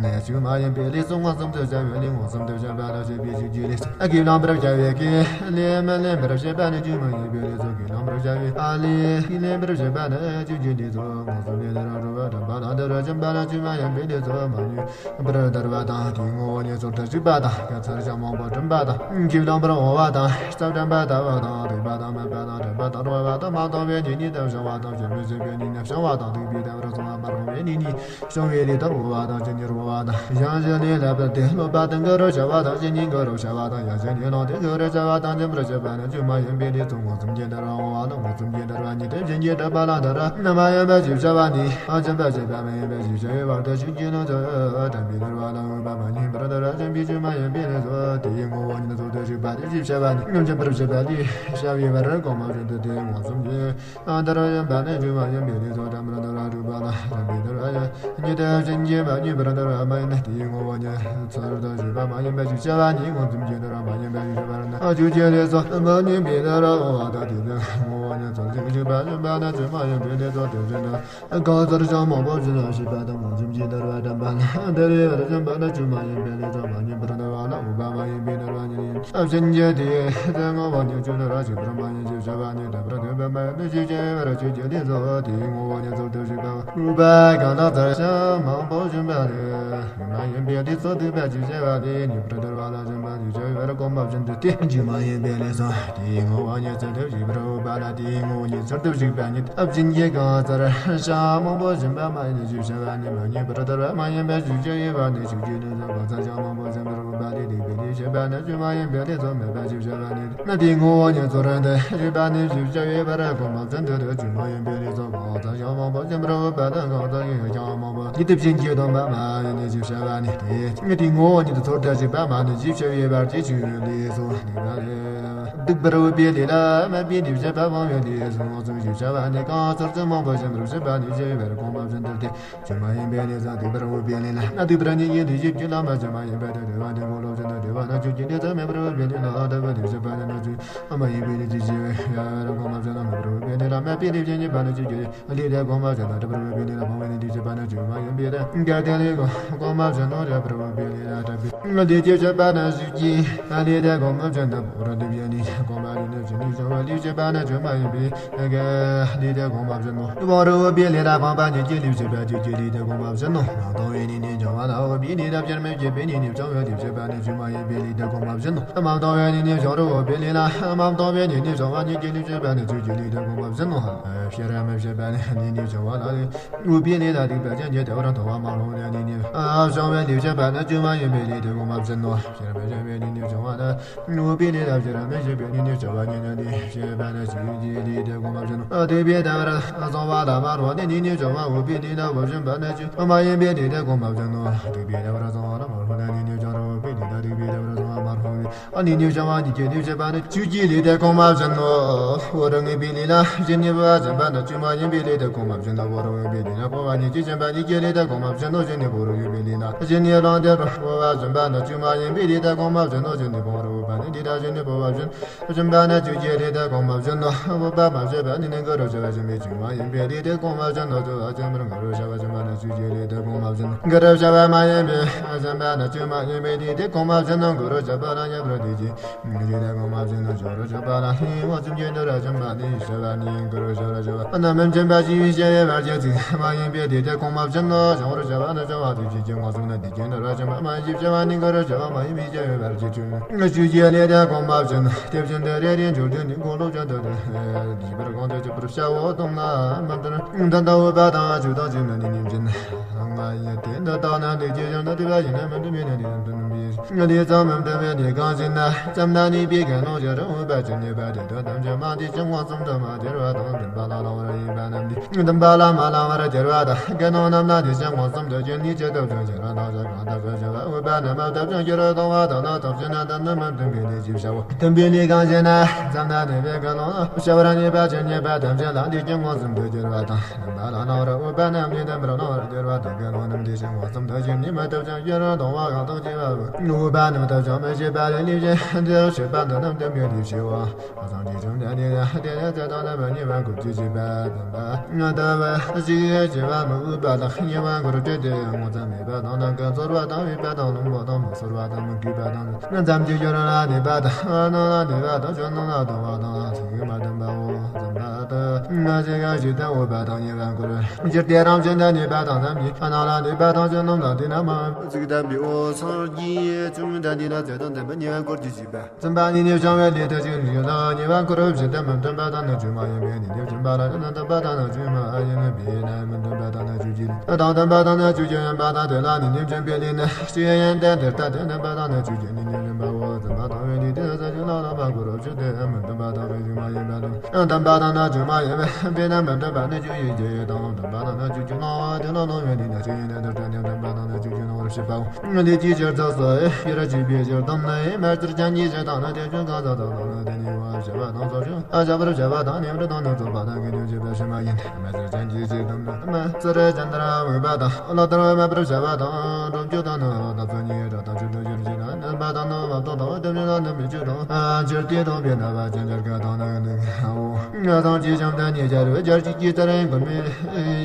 ནི་ཆོས་མ་ཡིན་པའི་ལས་སོ། མངོན་སུམ་དུ་བྱ་བའི་ལས་མངོན་སུམ་དུ་བྱེད་པ་ལ་བྱེད་པའི་ཆོས་ཀྱི་ལས་སོ། ཨ་ཀུན་སློང་པར་བྱ་བའི་ཀུན་ལས་མི་སློང་པར་བྱེད་པ་ནི་ཆོས་མ་ཡིན་པའི་ལས་སོ། ཀུན་སློང་པར་བྱ་བའི་ཨ་ལས་ཀུན་སློང་པར་བྱེད་པ་ནི་ཆོས་ཀྱི་ལས་སོ། མངོན་སུམ་ལས་ལ་ར་རུ་བ་དྲན་པ་དང་དེ་རུ་སྦྱིན་པ་ལ་ཆོས་མ་ཡིན་པའི་ལས་སོ། མ་ནུས་པར་བརྡར་བ་དང་དེའི་ངོ་བོ་ཉིད་ཚོར་དུ་གཅིག་པ་དང་ དག་ཚར་གྱང་མང་པོ་བསྒྲིམས་པ་དང་། ཁྱིམ་ལམ་པར་འོང་བ་དང་། རྩ་བྲལ་བ་ལྟ་བུ་དང་། སྡིག་པ་དང་སྨད་པ་དང་། དྲན་པ་དང་རོལ་བ་དང་། མ་མཐོང་བའི་གཉེན་ཉེ་དུ་བྱུང་བ་དང་། ཞེན་པའི་ཞེན་པའི་གཉེན་ཉེ་བྱུང་བ་དང་། སྡིག་པའི་ལྟ་བུར་སོང་བ། མ་མཐོང་བའི་གཉེན་ཉེ་བྱུང་བའི་ལས་དང་། རོལ་བ་དང་། གཉེན་ཉེར་རོལ་བ་དང་། ཡང་གཞན་ལས་ལྷག་པར་ཏེ་སློབ་པ་དང་དགེ་རུ་བྱ་བ་དང་། གཞན་ཉིད་དགེ་རུ་བྱ་བ་དང་། ཡང་གཞན་ཉིད་ལོངས་ཏེ་དགེ་རུ་བྱ་བ་དང་། རྗེས་སུ་མ་ཡིན་པའི་ལས་ཚོགས་མངོན་སུམ་གྱིས་འདོར་བར་འོང་བ་ལ་མངོན་སུམ་གྱིས་འདོར་བ་ཉིད་དེ་བཞིན་གྱི་སྒྲིབ་པ་ལ་འདོར་བ། མ་ཡིན་པའི་ཞེས་བྱ་བ་ནི། སྦྱིན་པ་བྱེད་པ་མ་ཡིན་པའི་ཞེས་བྱ་བའི་བར་དུ་ཞུགས་ཀྱི་ལོངས་སྤྱོད་དྲན་པས་འདོར་བ་ལ། འོས་པ་མ་ཡིན་པར་འདོར་བ། སྦྱིན་པའི་ཆོས་མ་ཡིན་པའི་ལས་སོ། དེའི་ངོ་བོ་ཉིད་ཚོགས་སུ་ཞུགས་པ་དེ་ཞེས་བྱ་བ་ནི། སྦྱིན་པར་བྱེད་པ་ལས་བྱ་བའི་བར་གོང་མ་བཞིན་དུ་སྟེ། མངོན་སུམ་གྱིས་འདོར་བ། སྦྱིན་པ་ནི་ཆོས་མ་ཡིན་པའི་ལས་སོ། དྲན་པར་འདོར་བ་སྒྲིབ་པ་ལ། དྲན་པས་འདོར་བ་ཉིད་དེ་བཞིན་གྱིས་མ་ཡིན་པར་འདོར་བ་མ་ཡིན། དེའི་ངོ་བོ་ཉིད་ཚོགས་སུ་ཞུགས་པ་མ་ཡིན་པའི་ཞེས་བྱ་བ་ནི། མངོན་སུམ་གྱིས་འདོར་བ་མ་ཡིན་པའི་ཞེས་བྱ་བ་ནི། ཆོས་ཀྱི་ལས་སོ། མ་ཡིན་པའི་འདོར་བ་འོང་བ་དང་། དེ་དེའི་ངོ་བོ་ཉིད་ཚོགས་སུ་ཞུགས་པ། སྦྱིན་པ་ནི་ཆོས་མ་ཡིན་པའི་ལས་སོ། དེ་བཞིན་དུ། གང་ལྟར་གྱང་མང་པོ་བྱིན་ལ་ཞེས་པ་དང་། མངོན་སུམ་གྱིས་འདོར་བ་དྲན་པ་ལ་འདོར་བའི་བར་སྦྱིན་པ་ནི་ཆོས་མ་ཡིན་པའི་ལས་སོ། མ་ཡིན་པར་འདོར་བ་ལ། འོས་པ་མ་ཡིན་པའི་འདོར་བ་ཉིད་ཡིན། བྱིན་གྱིས་དེའི་ངོ་བོ་ཉིད་ཆོས་འདོར་བ་ཞེས་པ་མ་ཡིན་ཞེས་བྱ་བ་ནི། དེ་འདོར་བ་མ་ཡིན་ཞེས་བྱ་བའི་བར་ཆོས་ཀྱི་ལས་སོ། དེའི་ངོ་བོ་ཉིད་ཚོགས་སུ་ཞུགས་པ། འོས་པ་གང་ལྟར་གྱང་མང་པོ་བྱིན་པ་ལས། མ་ཡིན་པའི་ལས་ཚོགས་སྡིག་པ་ཞེས་བྱ་བ་ནི། མ་ཡིན་པར་འདོར་བ་ལ། སྦྱིན་པ་ཞེས་བྱ་བའི་བར་གོང་མ་བཞིན་དུ་སྟེ། ཆོས་མ་ཡིན་པའི་ལས་སོ། དེའི་ངོ་བོ་ཉིད་ཚོགས་སུ་ཞུགས་པར་འོས་པ་ལ། དེའི་ངོ་བོ་ཉིད་ཚོགས་སུ་ཞུགས་པ་ཉིད། བྱིན་གྱིས་གང་ལྟར་གྱང་མང་པོ་བྱིན་པ་མ་ཡིན་ཞེས་བྱ་བ་ནི། མ་ཡིན་པར་འདོར་བ་མ་ཡིན་པའི་ཞེས་བྱ་བའི་བར་ནི། ཆོས་ཀྱི་ལས་སོ། གང་ལྟར་གྱང་མང་པོ་བྱིན་པར་འོས་པ་ལས། སྡིག་པའི་ལས་བྱེད་པ་ནི། ཆོས་མ་ཡིན་པའི་ལས་སོ། སྨད་པ་ཞེས་བྱ་བ་ནི། ན་དེའི་ངོ་བོ་ཉིད་ཚོགས་སུ་ཞུགས་པ་ནི་ཞེས་བྱ་བའི་བར་གོང་མ་བཞིན་དུ་སྟེ། ཆོས་མ་ཡིན་པའི་ལས་སོ། གང་ལྟར་གྱང་མང་པོ་བྱིན་པར་འོས་པ་དང་། གང་ལྟར་གྱང་མང་པོ་ཉིད་དེ་བྱིན་གྱིས་སྟོན་པ་མ་ཡིན་ཞེས་བྱ་བ་ནི། དེ་ནི་དེའི་ངོ་བོ་ཉིད་དུ་ཚོགས་སུ་ཞུགས་པ་མ་ཡིན་ཞེས་བྱ་བའི་བར་གྱི་ཆོས་ཀྱི་ལས་སོ། སྡིག་པ་ལས། སྡིག་པར་འོས་པའི་ལས་ལ། སྨད་པའི་ལས་བྱེད་པ་སྤང་བའི་ལས་སོ། སོ་ཞེས་བྱ་བ་ནི། གང་ལྟར་གྱང་མང་པོ་བྱིན་པར་བྱེད་པ་ནི་ཞེས་བྱ་བའི་བར་གོང་མ་བཞིན་དུ་སྟེ། ཆོས་མ་ཡིན་པའི་ལས་སོ། སྡིག་པར་འོས་པའི་ལས་ལ། སྡིག་པ་ཉིད་ཀྱི་ལས་བྱེད་ཀྱི་ལམ་པ། ཆོས་མ་ཡིན་པའི་ལས་བྱེད་པ་ནི་འགོག་བློ་བྱེད་དང་བྲལ་བ་ན། ཆོས་ཀྱི་ལས་སོ། སྨད་པར་འོས་པའི་ལས་ལ། སྡིག་པའི་ལས་བྱེད་པ་ནི་ན། ཆོས་མ་ཡིན་པའི་ལས་བྱེད་ཅེས་བྱ་བའི་བར་གོང་མ་བཞིན་དུ། སྨད་པར་འོས་པའི་ལས་ལ། སྨད་པའི་ལས་བྱེད་ཉེས་པ་ནི། ཆོས་ཀྱི་ལས་དེ་གོང་མ་བཞིན་དུ། བྲལ་བར་འོས་པའི་ལས་ལ། སྤོང་བའི་ལས་དེ་བྱེད་པ་ནི། ཆོས་མ་ཡིན་པའི་ལས། གལ་ཏེ་ལས་གོང་མ་བཞིན་དུ། བྲལ་བར་འོས་པའི་ལས་ལ། དྲན་པའི་ལས་དེ་བྱེད་པ་ནི། ཆོས་ཀྱི་ལས་དེ་གོང་མ་བཞིན་དུ། སྤོང་བར་འདོད་པའི་གཉེན་ཉེ་གོང་མ་ལས་ནི། བྱེད་ནི་བྱུང་བའི་ལས་བྱེད་པ་ནི། ཆོས་མ་ཡིན་པའི་ལས་དེ་གོང་མ་བཞིན་དུ། སྤོང་བར་འོས་པའི་ལས་ལ། སྤངས་པ་ཉིད་ཀྱི་ལས་བྱེད་པ། ཆོས་ཀྱི་ལས་དེ་གོང་མ་བཞིན་དུ། མ་མཐོང་བའི་གཉེན་ཉེ་བྱུང་བ་ལ། འོས་པའི་ལས་ལ། སྤྱིར་མི་བྱེད་པའི་གཉེན་ཉེ་བྱུང་བའི་ལས་བྱེད་པ་ནི། ཆོས་མ་ཡིན་པའི་ལས་དེ་གོང་མ་བཞིན་དུ། མ་མཐོང་བའི་གཉེན་ཉེ་བྱུང་བར་འོས་པའི་ལས་ལ། མ་མཐོང་བའི་གཉེན་ཉེ་བྱུང་བ་ཉིད་ཀྱི་ལས་བྱེད་པ་ནི། ཆོས་ཀྱི་ལས་དེ་གོང་མ་བཞིན་དུ། སྤྱིར་མི་བྱེད་པའི་གཉེན་ཉེ་བྱུང་བ་ལ། འོས་པའི་ལས་ལ། སྡིག་པ་ཅན་གྱི་ལྟ་བ་མཐོང་བ། མ་མཐོང་བའི་གཉེན་ཉེ་བྱུང་བའི་ལས་བྱེད་པ་ནི། ཆོས་མ་ཡིན་པའི་ལས་དེ་གོང་མ་བཞིན་དུ། སྤྱིར་མི་བྱེད་པའི་གཉེན་ཉེ་བྱུང་བ་ལ། འོས་པའི་ལས་ལ། སྤྱིར་མི་བྱེད་པའི་གཉེན་ཉེ་བྱུང་བ་ཉིད་ཀྱི་ལས་བྱེད་པ་ནི། ཆོས་ཀྱི་ལས་དེ་གོང་མ་བཞིན་དུ། སྡིག་པའི་ལྟ་བ་མཐོང་བ་ལ། མ་མཐོང་བའི་གཉེན་ཉེ་བྱུང་བ། འོས་པའི་ལས་ལ། འོས་བྱེད་པ་ནི། ཆོས་མ་ཡིན་པའི་ལས་དེ་གོང་མ་བཞིན་དུ། སྡིག་པའི་ལྟ་བ་མཐོང་བ་ལ། མ་མཐོང་བའི་གཉེན་ཉེ་བྱུང་བར་འོས་པའི་ལས་ལ། སྡིག་པའི་ལྟ་བ་མཐོང་བ། མ་མཐོང་བའི་གཉེན་ཉེ་བྱུང་བ་ཉིད་ཀྱི་ལས་བྱེད་པ་ནི། ཆོས་ཀྱི་ལས་དེ་གོང་མ་བཞིན་དུ། སྤོང་བར་འོས་པའི་ལས་ལ། གཞན་ཉིད་སྤོང་བ་བྱེད་པ་ནི། ཆོས་མ་ཡིན་པའི་ལས་དེ་གོང་མ་བཞིན་དུ། སྤོང་བར་འོས་པའི་ལས་ལ། སྤོང་བ་ཉིད་ཀྱིས་བྱེད་པ་ཉིད་ཀྱི་ལས་དེ་གོང་མ་བཞིན་དུ། གཞན་ཉིད་སྤོང་བར་འོས་པའི་ལས་ལ། གཞན་ཉིད་ལོངས་སྤྱོད་པར་སྤོང་བ་བྱེད་པ་ནི། ཆོས་མ་ཡིན་པའི་ལས་དེ་གོང་མ་བཞིན་དུ། གཞན་ཉིད་སྤོང་བར་འོས་པ་ཉིད་ཀྱིས་གཞན་ཉིད་སྤོང་བ་བཞིན་དུ། བྱེད་པ་ནི། ཆོས་ཀྱི་ལས་དེ་གོང་མ་བཞིན་དུ། སྤོང་བར་མ་བྱེད་པ་ཉིད་ནི་དགེ་རུ་བྱ་བ་བྱིན་པའི། ཆོས་མ་ཡིན་པའི་ལས་དེ་གོང་མ་བཞིན་དུ། སྤོང་བར་བྱེད་པ་ནི། ཆོས་ཀྱི་ལས་དེ་གོང་མ་བཞིན་དུ། དགེ་རུ་བྱ་བ་མ་ཡིན་པའི་བྱེད་པ་ནི། ཆོས་མ་ཡིན་པའི་ལས་དེ་གོང་མ་བཞིན་དུ། དགེ་རུ་བྱ་བ་ལ་ཉེ་བར་འདོད་ཀྱི། ལས་དེ་གོང་མ་བཞིན་དུ། ཆོས་རུ་བྱ་བ་ལ་ནི། མངོན་སུམ་གྱིས་འདོར་བ་བྱིན་པ་ནི། བྱེད་པ་ནི། དགེ་རུ་བྱ་བ་རུ་བྱ་བ་རྣམས་མི་འབྱིན་པ་ཞེས་བྱ་བའི་བར་གྱི་ཚིག་མ་ཡིན་པའི་ལས་དེ་གོང་མ་བཞིན་དུ། བྱུང་བར་བྱ་བ་ནི། བྱུང་བ་དེ་བཞིན་གྱི་མངོན་སུམ་ནི། དེ་བཞིན་དུ་ར་བྱུང་བ་མ་ཡིན་ཞེས་བྱ་བ་ནི། དགེ་རུ་བྱ་བ་མ་ཡིན་པའི་བྱ་བའི་བར་གྱི་ཚིག་ཆོས་ཀྱི་ལས་དེ་གོང་མ་བཞིན་དུ། དེ་བཞིན་དུ་རེ་རེ་འབྱོར་དུས་ནི། གང་བློ་ཅན་དུ་འདོད་དེ། བྱེད་པར་གང་དུ་བྱེད་པར་བྱའོ་དང་ན་མ་དར། འདི་ལྟ་འོས་པ་དང་ཆོས་དང་ཆོས་མིན་ནི་ཉིན་བཞིན། ང་ཡི་དེ་འདི་ལྟ་ན་འདི་ཅི་ཞིག་ན། དེ་བ་ཡིན་ན་མི་འདུ་མིན་ན་དེ་འདུ་མི་ཡིན། དེ་ཙམ་མི་འདུ་མི་དེ་གང་ཞིག་ན། ཙམ་ན་ནི་པའི་དགེ་སློང་ཕྱིར་འོས་པ་ཅི་ཉེས་པ་དེ་དག་ཐམས་ཅད་མ་དེ་ཅི་མངོན་སུམ་དུ་མ་སྟེར་བ་དང་། སྡུམ་པ་ལ་སླང་བར་ཡིན་པ་རྣམས་ཏེ། སྡུམ་པ་ལ་མ་སླང་བར་སྟེར་བ་དང་། དགེ་སློང་རྣམས་ན་དེ་བཞིན་མངོན་སུམ་དུ་ཅི་ནི་ཅི་ཐབས་ཀྱང་ཕྱིར་རང་དང་ཕྱིར་གང་ལྟར་ཕྱིར་བྱ་བ། འོས་པ་རྣམས་མ་ཐབས་ཀྱང་ཕྱིར་གཏོང་བ་དག་ལ་ཐབས་ཅི་ན། དེ་ནི་མི་མཐུན་པའི་ལས་ཞེས་བྱའོ། མཐུན་པའི་ལས་གང་ཞེ་ན། ཙམ་ན་ནི་པའི་དགེ་སློང་ལ་བྱ་བར་ཉེས་པ་ཅི་ཉེས་པ་ཐམས་ཅད་ལ་དེ་ཅི་མངོན་སུམ་དུ་སྟེར་བ་དང་། སྡུམ་པ་ལ་སླང་བར། འོས་པ་རྣམས་ནི་སྡུམ་པར་སླང་བར་སྟེར་བ་དང་། དགེ་སློང་རྣམས་དེ་བཞིན་མངོན་སུམ་དུ་ཅི་ནི་མི་ཐབས་ཀྱང་ཕྱིར་གཏོང་བ་གང་དག་ཅེས་པའོ། འོས་པ་རྣམས་ཐབས་ཀྱང་མི་བྱེད་པ་ལས་ནི་བཞིན་དུ་བྱེད་པ་འདི་རྣམས་སྡུམ་པའི་ལས་བྱའོ། ཨ་སང་དེ་བཞིན་དུ་ནི་དེ་ནི་ཚེ་དང་ལྡན་པ་ཉེ་བར་འཁོར་གྱི་བྱེད་པ་སྡུམ་པ་ལྟ་བུ་ཞིག་བྱེད་པ་མི་འོས་པ་དང་། ཉེ་བར་འཁོར་སྤྲོས་ཏེ་ངོ་ཚ་མེད་པ་དང་། ལམ་ཀུན་ཚོར་བ་དང་། འོས་པ་དང་། བླུན་པོ་དང་། མ་ཚོར་བ་དང་། མི་གུས་པ་དང་། ཙམ་གྱི་ཡུལ་ལ་གནས་པ་དང་། རྣམས་ལ་གནས་པ་དང་། ཆོས་རྣམས་ལ་སྡུམ་པ་དང་། ཚིག་མ་བསྡུམ་པའོ། སྡུམ་པ་ལྟ་བུ་ཞིག་གང་ཞིག་ཏུ་འོས་པ་དང་ཉེ་བར་འཁོར་སྤྱིར་དེ་རང་བཞིན་དུ་གནས་པ་དང་། ཙམ་གྱི་རྣམས་ལ་གནས་པ་དང་། ཆོས་རྣམས་ལ་དེ་རྣམས་མ་ཚིག་དམ་པའི་འོ་སངས་རྒྱས། ཡིད་བྱུང་དང་འདི་ལ་ཚེ་དང་ལྡན་པ་ཉེ་བར་འཁོར་གྱི་བྱིས་པ། བཙུན་པ་ནི་ནི་བྱང་བའི་ལས་དེ་ཅིག་ལུས་ལ་ཉེ་བར་འཁོར་བ་བཞི་ལྡན་མི་མཐུན་པ་དང་ནི་བཅུ་མ་ཡིན་པའི་ནི་ནི་བཅུ་པ་ལ་ནི་མཐུན་པ་དང་ནི་བཅུ་མ་ཡིན་པའི་ནི་མི་མཐུན་པ་དང་ནི་བཅུ་གཅིག་ལས་དང་མཐུན་པ་དང་ནི་བཅུ་གཅིག་ཡིན་པ་དང་དེ་ལ་ནི་ནི་བཅུ་པའི་ལས་ནི་སྤྱི་ཡོན་ཡོན་ཏན་དེ་ལྟ་དེ་མཐུན་པ་དང་ནི་བཅུ་གཅིག་ནི་ནི་ཡིན་པའོ། བཙུན་པ་དང་བའི་ལས་དེ་ས་ཆུ་ལ་ལ་མ་འཁོར་བ་བཞི་སྟེ་མི་མཐུན་པ་དང་བའི་བཅུ་མ་ཡིན་པ་དང་མཐུན་པ་དང་ནི་བཅུ་མ་ཡིན་པའི་ནི་མི་མཐུན་པ་ནི་བཅུ་ཡིན་གྱི་དང་མཐུན་པ་དང་ནི་བཅུ་གཅིག་སྣང་བ་དེ་ལ་སྣང་བའི་ལས་ནི་སྤྱི་ཡོན་ཡོན་ཏན་དེ་ལྟ་དེ་མཐུན་པ་དང་ནི་བཅུ་གཅིག་སྣང་བར་བྱེད་པའོ། ལས་ཀྱི་ཕྱིར་ཚོགས་སུ་ཡོད་ར་བྱེད་པའི་ཕྱིར་དམ་ནི་མ་ཚུལ་ཅན་གྱི་ཕྱིར་དང་ནི་དེ་ཆུང་གང་ཟག་དང་ནི་དེ་ཉེ་བར་བྱེད་པ་དང་ཚོགས་ཆུང་ཨ་བྱ་བར་བྱེད་པ་དང་ཉེ་བར་དང་ནི་ཚོགས་པ་དང་གི་དོན་བྱེད་པ་ཕྱི་མ་ཡིན། མ་ཚུལ་ཅན་གྱི་ཕྱིར་དམ་ནི་མ་ཚུལ་ཅན་དང་དབུས་པ་དང་བློ་ལྟར་མ་བར་བྱེད་པ་དང་སྒྲུབ་ཆོས་དང་ནི་དམ་ཚུལ་ཉེ་བར་དང་ཆོས་སྒྲུབ་ཕྱིར་བྱེད་པ་ནི་མ་དང་ནི་མ་དང་དང་དེ་ཉེ་དང་ནི་མི་ཆོས་དང་ཕྱིར་དེ་དང་པའི་རྣམ་པ་ཅན་སྦྱར་ག་དང་ནི་ནི་ཨའོ། ང་དང་ཅི་བྱམས་དང་ཉེ་བར་སྦྱར་གྱི་ཀྱི་ཚར་གོར་མི་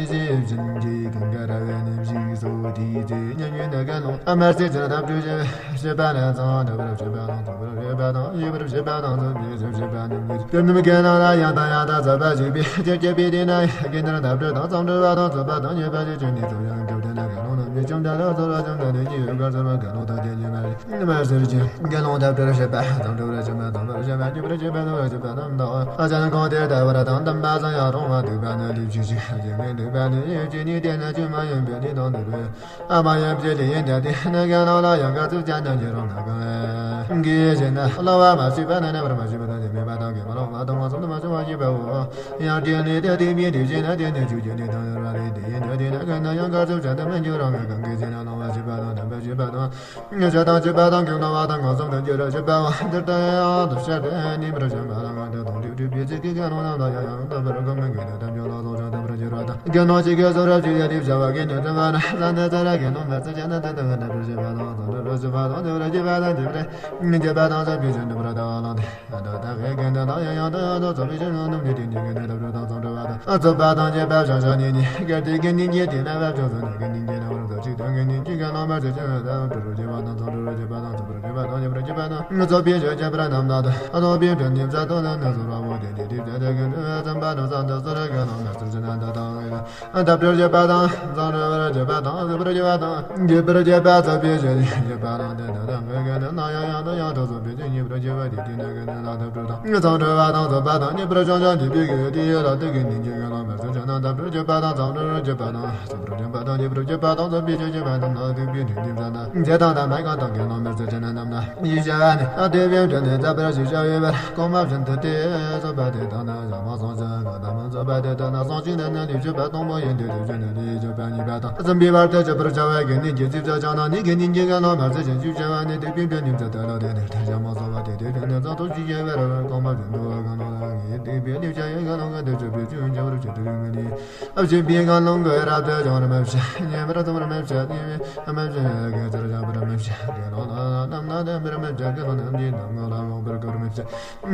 ཟེར་བཞིན་གྱི་ཀུན་དགའ་ར་བའི་ནི་བཞིན་སོ་དེའི་ཚེ་ཉམས་ཉོན་ནི་དགའ་ལོང་ཨ་མ་ཚེ་ཅན་ཐབས་ཀྱི་བྱེད་པ་ལ་ཚང་འདྲ་བར་བྱེད་པ་དང་ཚོགས་པར་བྱེད་པ་དང་ཡོད་པར་བྱེད་པ་དང་ཚོགས་པའི་ཚོགས་བྱེད་པ་རྣམས་ཀྱི་དེ་རྣམས་ཀྱི་ནང་ལ་ཡང་དང་ཡང་དང་ཟབ་པ་ཞིག་པའི་ཕྱིར་སྐྱེ་བའི་དེ་ན་དགེ་འདུན་འདབ་བྲལ་དང་ཚོགས་འདྲི་བ་དང་ཚོགས་པ་དང་ཉེས་པ་ཞིག་བྱུང་ནས་ཚོགས་ཡང་སྐབས་དེ་ན་དགེ་སློང་རྣམས་ཀྱི་བཅོམ་ལྡན་འདས་ཚོགས་ལ་བཅོམ་ལྡན་འདས་ཀྱི་ཡུལ་གར་ཚོར་བ་དགེ་སློང་དང་དེ་ཉིད་མ་རེད། མ་ཟེར་ཅིང་དགེ་སློང་འདབ་བྲལ་བྱེད་པ་ཚོགས་འདྲི་བར་བྱེད་པ་ཚོགས་པར་བྱེད་པ་ཉེས་པར་བྱེད་པ་ཚོགས་པར་བྱེད་པ་རྣམས་དང་། ཨ་ཅག་གང་དེ་ལྟ་བར་དང་དམ་པ་སངས་ཡང་རུང་བ་འདུག་པ་ནི་ལུས་ཕྱི་ཕྱི་ཞིག་གི་འདུག་པ་ནི་ཡོད་ཅེས་ནི་དེ་ནི་ཆོས་མ་ཡིན་པའི་ལུས་དང་འདུག་པས། ཨ་མ་ཡིན་པའི་ལུས་ཡིན་ཏེ་དེ་ནི་གང་རང་ལ་ཡང་ག་ཚུལ་ཅན་ནམ་ཡིན་རུང་ང་གང་གིས་བྱས་ན་བསླུ་བ་མ་བྱས་པ་ནི་རྣམ་པར་མ་བྱས་པ་དང་དེ་མེད་པ་དང་གི་མ་ལོག་པ་དང་མ་ཚོམ་དུ་མ་བྱུང་བ་ཞེས་པའོ། ཡང་དེ་ནི་དེ་དེ་མིན་དེ་བྱས་ན་དེ་ནི་ཆོས་ཀྱི་ནི་དང་ཡོད་པ་ལས་དེ་ཡིན་ཏེ་དེ་ནི་གང་ན་ཡང་ག་ཚུལ་ཅན་དུ་མི་འགྱུར་རུང་ང་གང་གིས་བྱས་ན་བསླུ་བ་བྱས་པ་དང་དམ་པ་བྱས་པ་དང་། ངེས་ཤེས་དང་བཅས་པ་དང་གང་སྣང་བ་དང་གང་གསུམ་དུ་འགྱུར་རོ་བྱེད་པའོ། འདིར་ལྟ་ཡང་དུ་བཤད་དེ་ནི་མི་རུ་བྱེད་པ་དང་ང་དང་དུ་སྒྲུབ་པའི་ཚིག་གི་ཁ་ནང་རྣམས་ལ་ཡང་ཡང་དུ་བར་གང་མི་དགོས་ཏེ་དམ་ཆོས་ལ་སོགས་ཀྱང་དུ་བར་འགྱུར་བ་དང་དགེ་སྣང་ཞིག་གི་སོ་རབ་ཅིག་ཡ་དེ་བྱ་བ་གི་ནི་དུ་མ་ན་ས་འདི་ཚ་ར་གི་ནང་མ་ཚུལ་ཅན་ན་དུ་དུ་དམ་པར་བྱེད་པ་དང་དམ་པར་བྱེད་པ་དང་དུ་བར་བྱེད་པ་དང་དེ་བར་བྱེད་པ་དང་ཚོགས་པའི་ཕྱིར་འགྲུབ་པར་ལྟ་བ་ལ་འདི། ད་ལྟ་བའི་དགེ་འདུན་དང་ཡང་ཡང་དུ་ཡང་དུ་ཚོགས་པའི་ཕྱིར་ནམ་ནི་དེ་ཉིད་ཀྱི་ནི་དམ་པར་དང་ཚོགས་འགྲོ་བ་དང་། ཚོགས་པ་དང་བཅས་པ་བྱང་ཆ་ནི་ནི་གལ་ཏེ་དགེ་འདུན་གྱི་དེ་ན་བ་བྱང་སོང་ན་དགེ་འདུན་གྱི་རྣམ་པར་ཚོགས་ཅིག་དང་དགེ་འདུན་གྱི་དགེ་སློང་མར་ཚེ་ཅན་དང་འགྲོ་རུ་བྱེད་པ་དང་ཚོགས་འགྲོ་རུ་བྱེད་པ་དང་ཚོགས་པར་བྱེད་པ་དང་ཉེ་བར་བྱེད་པ་དང་། ཚོགས་པའི་ཕྱིར་བྱེད་པ་རྣམས་དང་ཚོགས་པའི་ཕྱིར་ནི་ཚ་དོ་ལ་ནི་ཟོར་བ་བོ་དེ་དེ་དེ་དེ་དེ་དགེ་འདུན་བ་ཙམ་པ་དང་ས་འདི་སོ་ར་དགེ་སློང་མར་ཚེ་ཅན་དང་དང་དང་དམ་པར་བྱེད་པ་དང་ཚོགས་འགྲོ་བར་བྱེད་པ་དང་ཚོགས་པར་བྱེད་པ་དང་ཉེ་བར་བྱེད་པ་ཚོགས་པའི་ཕྱིར་ནི་བྱེད་པ་དང་དེ་དེ་དེ་དགེ་འདུན་དང་ཡང་ཡང་དུ་ཡང་དུ་ཚོགས་པའི་ཕྱིར་ཉེ་བར་བྱེད་པ་དེ་དེ་ན་དགེ་འདུན་ལ་དམ་པར་དང་། ཚོགས་འགྲོ་བ་དང་ཚོགས་པ་དང་ཉེ་བར་བྱང་ཆ་འདུས་པའི་དགེ་བའི་དེ་ཡོད་ལ་དེ་དགེ་འདུན་གྱི་དགེ་སློང་མར་ཚེ་ཅན་དང་དམ་པར་བྱེད་པ་དང་ཚོགས་འགྲོ་བར་བྱེད་པ་དང་ཚོགས་པར་བྱེད་པ་དང་ཉེ་བར་བྱེད་པ་དང་ཚོགས་པའི་ཕྱིར་བྱེད་པ་རྣམས་ལ་འདུས་པའི་དགེ་འདུན་ཚ་ན་མཛེས་དང་དམ་པ་གང་དག་དགེ་སློང་མར་ཚེ་ཅན་རྣམས་ལ་ཡིད་བྱ་བ་ནི་ཨ་དེ་བའི་དོན་ནི་མཛད་པར་ཞིག་བྱ་བའི་བར་གོང་མ་བཞིན་དུ་སྟེ། ཚོགས་པ་དེ་དག་ན་ཡང་མ་སོང་ཅི་གང་དག་མ་ཚོགས་པ་དེ་དག་ན་སོང་ཅི་ནི་ནི་ལུས་སྤྱོད་པ་དང་པོ་ཡིན་ཏེ་ལུས་སྤྱོད་ནི་ལུས་སྤྱོད་པ་གཉིས་པ་དང་གསུམ་པའི་བར་དུ་སྤྱོད་པར་བྱ་བའི་དགེ་འདུན་གྱི་རྩིས་སྤྱོད་ཀྱང་ན་ནི་དགེ་འདུན་གྱི་དགེ་སློང་མར་ཚེ་ཅན་ཞེས་བྱ་བ་ནི་སྡིག་པའི་དོན་ཉིད་ཚེ་དེ་ལ་དེ་ནི་ཐལ་ཞིག་མ་སོང་བ་དེ་དེ་དོན་ནི་ཚོགས་ཐོབ་ཅི་ཡོད་པར་གོང་མ་བཞིན་དུ་གང་ལ་ལ་ཡིན་སྡིག་པའི་ལུས་བྱ་ཡོད་གང་ལ་གང་དུ་སྤྱོད་པའི་ཆོས་བྱ་བར་བྱེད་དུ་ཡོད་མི་ནི། ཨ་བྱེད་པའི་ཀུན་སློང་གི་རབ་ཏུ་བྱུང་བར་མི་བྱ། ཉེ་བར་ཐུང་བར་མི་བྱ། ཉེ་བའི་མི་བྱ། དགེ་ཚུལ་བྱ་བར་མི་བྱ། དགེ་སློང་རྣམས་ལ་བསྟན་པར་མི་བྱ། དགེ་སློང་རྣམས་ཀྱི་ནང་ངོ་ལ་འོང་བར་བཀུར་མི་བྱ།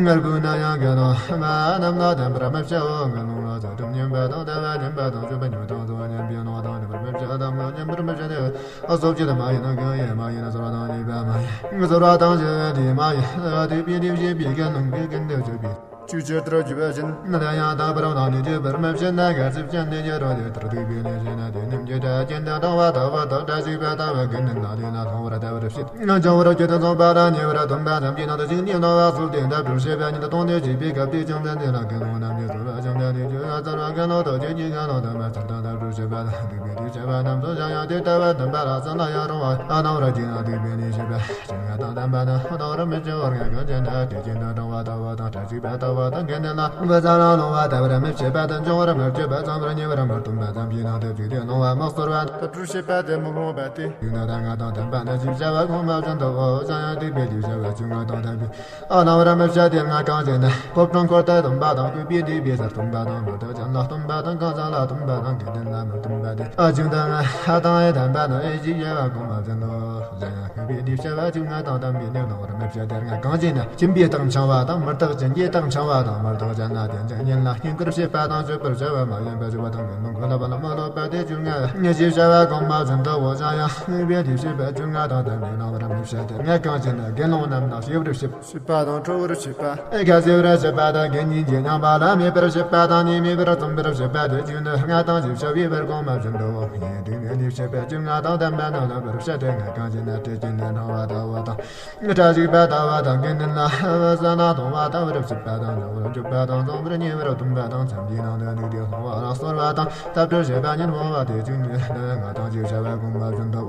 ངར་དགུ་ན་ཡང་དགེ་སློང་མ་རྣམས་ལ་བསྟན་པར་མི་བྱའོ། དགེ་སློང་ལ་ཚུལ་ཁྲིམས་ཉམས་པ་དང་ལྟ་བ་ཉམས་པ་དང་སྤྱོད་པ་ཉམས་དང་བཟོ་བ་ཉམས་པའི་སྣང་བ་དང་འདྲེན་པར་མི་བྱ། དམ་ངག་ཉམས་པར་མི་བྱ་སྟེ། ཨ་སོགས་ཀྱི་དམ་པ་ཡིན་ན་གང་ཡིན་མ་ཡིན་ན་ཟོར་བ་དང་ཉེས་པ་མ་ཡིན། ཟོར་བ་དང་བཅས་པ་དེ་མ་ཡིན། སྡིག་པའི་དེ་བྱེད་པའི་ཀུན་སློང་གི་ཀུན་ཏུ་སྤྱོད་པའི། ཆོས་ཕྱིར་དུ་གྱུར་པ་བཞིན་ནི་ཡང་དག་པར་བླངས་ནས་སྤྱོད་པར་མི་བྱེད་ན་ག་ཚོད་ཅན་དེ་ཉིད་རོ་དེ་ལྟར་སྡིག་པའི་ལས་བྱས་ན་དེ་རྣམས་ཀྱི་སྒྲ་གཅན་དང་སྡང་བ་ལྟ་བུ་དང་སྒྲ་ཞིག་པ་ལྟ་བུ་ཀུན་ནས་ལག་ལེན་ལ་སློང་བར་ལྟ་བུར་བྱེད། སྦྱང་བར་གྱུར་ཏེ་བཙོངས་པ་དང་ཉེ་བར་ཐོན་པ་ཙམ་གྱི་ནང་དུ་ཞིག་ནས་སྣང་བ་གསལ་ཏེ་འདབ་བྲལ་བྱེད་པ་ཉིད་དུ་མཐོང་སྟེ་བྱིས་པའི་སྐབས་དེ་བྱང་ཆ་འདི་ལ་ཀུན་སློང་རྣམས་ཀྱི་ཚོར་བ་བྱང་ཆ་དེ་ཆོས་ལ་བཙལ་བ་ཀུན་སློང་དང་ཆོས་ཀྱི་ཀུན་སློང་དུ་མ་ཚུལ་དང་འདབ་བྲལ་བྱེད་པ་དང་སྡིག་པའི་སྡིག་བྱ་བ་རྣམས་སུ་བྱ་ཡང་དེ་ལྟ་བ་བདེན་པ་ལ་བསམ་ལ་ཡང་རུང་བ་སྣང་བར་བྱེད་ན་སྡིག་པའི་ལས་བྱེད་པ། ཆོས་ལྔ་དང་ལྡན་པ་ན་སྣང་བར་མི་བྱེད་པར་ངས་གང་བྱས་ན་དེ་བཞིན་དུ་སྡང་བ་ལྟ་བུ་དང་སྒྲ་ཞིག་པ་ལྟ་བུ་དང་ཀུན་ནས་ལ་བུ་ཙམ་ལ་སློང་བ་ལྟ་བུར་མི་བྱེད་པ་དང་སྦྱོང་བར་མི་བྱེད་པ་ཙམ་པར་ཉེ་བར་མི་སྟོན་པ་ཙམ་གྱི་ནང་དུ་བཅུག་སྟེ་སྣང་བ་མི་གསལ་བ་དང་སྒྲུབ་བྱེད་པ་དེ་མི་སློང་བ་སྟེ། དེ་ནི་རང་ལྔ་དང་ལྡན་པ་ན་ཞེས་བྱ་བ་གོང་མ་བཞིན་དུ་འོ་བྱ་ཡང་སྡིག་པའི་སྡིག་བྱ་བ་ཆོས་ལྔ་དང་ལྡན་པའི་སྣང་བར་མི་བྱེད་དེ་ལྔ་གང་བྱས་ན་ཕོ་བྲང་འཁོར་དུ་སྟོན་པ་དང་བཀོད་པའི་སྡིག་པའི་སར་སྟོན་པ་དང་མི་ལྟ་ཅན་ལ་སྟོན་པ་དང་གང་ཟག་ལ་སྟོན་པ་དང་དགེ་འདུན་ལ་མི་སྟོན་པ་སྟེ། ཨ་ཆུང་དང་ལྔ་དང་ལྡན་པ་ན་ཞེས་བྱ་བ་གོང་མ་བཞིན་དུ་འོ་བྱ་ཡང་སྡིག་པའི་སྡིག་བྱ་བ་ཆོས་ལྔ་དང་ལྡན་པའི་སྣང་བར་མི་བྱེད་དེ་ལྔ་གང་བྱས་ན་སྦྱིན་པའི་རྟགས་འཆང་བ་དང་མི་རྟག་ཅན་གྱི་རྟགས་འཆང་ བ་དང་མར་ཐོག་ཅན་ལ་བརྟེན་ཅིང་ཉིད་ལ་བསྙེན་བཀུར་བྱེད་པ་དང་སྤྱོད་པར་བྱ་བ་མ་ཡིན་པ་བྱེད་པ་དང་གི་ལུང་གི་ལ་བ་ལ་མ་ལོག་པ་དེ་བཅུ་ལྔ་ཉེ་ཞེས་བྱ་བ་གོང་མ་བཞིན་དུ་འོ་ཞང་ཡང་དམིགས་པའི་དེ་བྱེད་པ་བཅུ་ལྔ་དང་ལྡན་པའི་ལམ་རིམ་བཤད་དེ། ངས་གང་བྱས་ན་དགེ་སློང་རྣམས་ལ་བྱེད་པར་བྱེད་པ་དང་ཁྲོ་བར་བྱེད་པ། ཁ་ཟེར་བར་བྱེད་པ་དང་དགེ་བསྙེན་གྱི་ཉམས་པ་ལ་མེད་པར་བྱེད་པ་དང་ནི་མེད་པར་བརྩམ་པར་བྱེད་པ་དེ་བཅུ་ནི་ལྔ་དང་ཞེས་བྱ་བའི་བར་གོང་མ་བཞིན་དུ་འོ་ཡིན་དུས་ངས་ནི་བྱེད་པ་བཅུ་ལྔ་དང་ལྡན་པ་རྣམས་ལ་བར་བཤད་དེ། ངས་གང་བྱས་ན་སྲེད་ཅན་ནི་སྣང་བ་ལྟ་བུ་དང་། སྐྲ་བཤིག་པ་ལྟ་བུ་དང་། དགེ་འདུན་ལ་བསོད་ནམས་གཏོང་བ་ལྟ་བུར་བྱེད་པ་དང་། བྱང་བར་འགྱུར་བ་དང་། བཙོང་བར་ཉེ་བར་འཐུང་བ་དང་། མཚམས་ཀྱི་ནང་དུ་ནུས་ཏེ་སློང་བ་ལ་གསོལ་བ་དང་། ཐབས་གྲོལ་བྱེད་པ་ཉོན་མོངས་པ་དེ་བཅུ་ནི་ལྔ་དང་ཞེས་བྱ་བ་གོང་མ་བཞིན་དུ།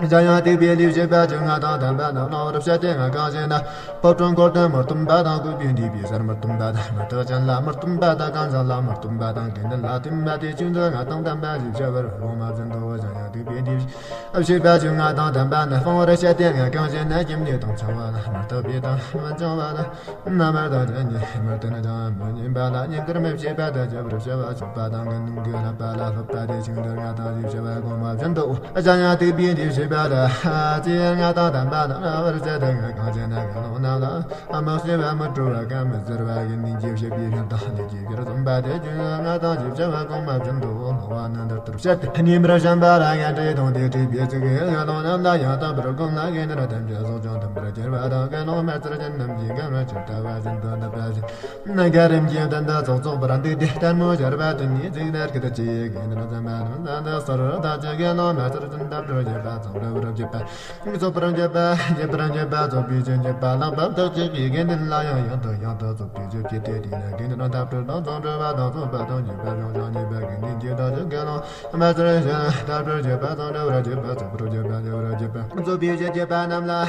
འཇམ་དབྱངས་སྡིག་པའི་ལས་བྱེད་པ་བཅུ་ལྔ་དང་ལྡན་པ་རྣམས་སློང་བར་བྱ་སྟེ། ང་གང་བྱས་ན་ཕོ་བྲང་འཁོར་དུ་མི་སྟོན་པ་དང་། སྐུ་པའི་འདུས་པའི་སར་མི་སྟོན་པ་དང་། མི་རྟག་ཅན་ལ་མི་སྟོན་པ་དང་། གང་ཟག་ལ་མི་སྟོན་པ་དང་། དགེ་འདུན་ལ་སྟོན་པ་དེ་བཅུ་འདི་ལྔ་དང་ལྡན་པ་ཞེས་བྱ་བར་གོང་མ་བཞིན་དུ། འཇམ་དབྱངས་སྡིག་པའི་ལས་བྱེད་པ་བཅུ་ལྔ་དང་ལྡན་པ་ནི་སྤང་བར་བྱ་སྟེ། ང་གང་བྱས་ན་སྐྱེ་མེད་དང་འཆིང་བ་ལ་མི་རྟག་པའི་དང་མི་འཆིང་བ་ལ་ན་མར་དང་བྲལ་ནས་མི་བརྟན་ཅིང་མི་མཉེན་པ་ལ་བསྙེན་བཀུར་མི་བྱེད་པ་དང་། བྱ་བར་བྱ་བ་སྤྱོད་པ་དང་། དགེ་འདུན་གྱི་བསླབ་པ་ལ་སློབ་པ་དེ་བཅུ་འདི་ལྔ་དང་ཞེས་བྱ་བ་གོང་མ་བཞིན་དུ། འཇམ་དབྱངས་སྡིག་པའི་ལས་བྱེད་པ་ལ་རྩེ་ལྔ་དང་ལྡན་པ་རྣམས་སློང་བར་བྱ་སྟེ། ང་གང་བྱས་ན་དགེ་སློང་རྣམས་ལ། དམིགས་བསལ་བ་མི་སྤྲོ་བ་གང་མི་ཟེར་བ་གི་ནི་རྗེས་བཤད་པའི་ཕྱིར་དང་ནི་རྗེས་ཕྱིར་གསུངས་པ་དེ་བཅུ་ལྔ་དང་ཞེས་བྱ་བ་གོང་མ་བཞིན་དུ་སློང་བ་ནི་འདི་ལྟར་བཤད་དེ། ཉིན་པར་བྱམས་པ་ལ་ཡ་བྲལ་དང་དེ་སྲིད་པའི་ཚིག་གིས་དགེ་སློང་རྣམས་ལ་ཡང་དག་པར་བསྒོམས་ལ་དགེ་འདུན་ཐམས་ཅད་སྲོག་ཀྱང་མཐུན་པར་གྱུར་པ་དང་། དགེ་སློང་མ་ཚུལ་ཅན་རྣམས་ཀྱིས་བསྒོམས་ལ་ཇི་ལྟ་བ་བཞིན་དུ་ནུབ་པ་བཞིན། གར་རིམ་གྱིས་མདུན་དུ་ཚོགས་རྫོགས་པར་འདུག་སྟེ། ལྟད་མོ་སྦྱར་བ་དེ་ཉིད་གཟིགས་ནས་སྐད་ཅེས་དགེ་འདུན་བསམ་པ་རྣམས་ལ་འདི་ལྟར་བདག་གིས་དགེ་སློང་མ་ཚུལ་ཅན་བརྟག་པར་བྱེད་པ། ཚངས་པར་བྱེད་པ། རྫོགས་པར་བྱེད་པ། རྒྱས་པར་བྱེད་པ། རྫོགས་པའི་ཕྱིར་བྱེད་པ། ལྷག་པར་བདག་གཅིག་པུས་དགེ་འདུན་ལ་ཡང་ཡང་དུ་ཡང་དུ་རྫོགས་པའི་ཕྱིར་བྱེད་དེ། དེས་ན་དགེ་འདུན་བརྟག་པར་དང་ཚངས་པར་བྱེད་པ་དང་རྫོགས་པ་དང་རྒྱས་པ་ཡང་བྱང་ཉེས་པ་དགེ་འདུན་གྱི་བདག་ཅག་དགེ་སློང་མ་ཚུལ་ཅན་བརྟག་པར་བྱེད་པ། ཚངས་པར་བྱེད་པ། རྫོགས་པར་བྱེད་པ། རྒྱས་པར་བྱེད་པ། རྫོགས་པའི་ཕྱིར་བྱེད་པ་རྣམས་ལ་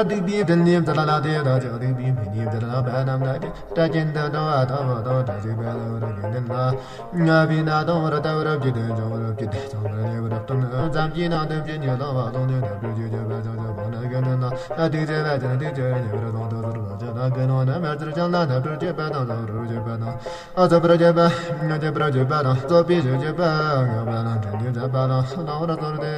སྡིག་པའི་སྤྲིན་ནི་འཛིན་ལ་ལགས་ཏེ། བདག་ཅག་སྡིག་པའི་སྤྲིན་ནི་འཛིན་ལ་ལགས་པ་རྣམས་ལ་སྐྲ་གྱེན་དུ་འགྲེང་བ་ལྟ་བུ་དང་། སྐྲ་བཤིག་པ་ལྟ་བུར་དགེ་འདུན་ལ། ང་བའི་ན་དང་བར་ལྟ་བུར་བགྱིད་དེ། འཇོང་བར་བགྱིད་དེ། ཚངས་པར་ཉེ་བར་སྟོན། མཚམས་ཀྱི་ནང་དུ་བགྱིད་ཉེ་ལ་བ་ལོང་ནས་ལྟ་བུར་བགྱིད་བྱེད་པ་ཅང་ཅང་བོ་ན་དགེ་འདུན་ན། སྡིག་ཅན་ལ་ཅན་སྡིག་ཅན་ཉེ་བར་ལོང་དུ་ཟུར་བ་ཅན་ལ་དགེ་སློང་ན་མ་ཚུལ་ཅན་ལ་ལྟ་བུར་བགྱིད་པ་དང་ལྟ་བུར་བགྱིད་པ་དང་། ཨ་ཚོགས་པར་བགྱིད་པ། ཉེ་བར་བགྱིད་པ་དང་ཚོགས་པའི་ཕྱིར་བགྱིད་པ། ང་བ་ལ་འདྲེན་ཏེ་མཛད་པ་དང་ལྟ་བུར་ཚོར་ཏེ།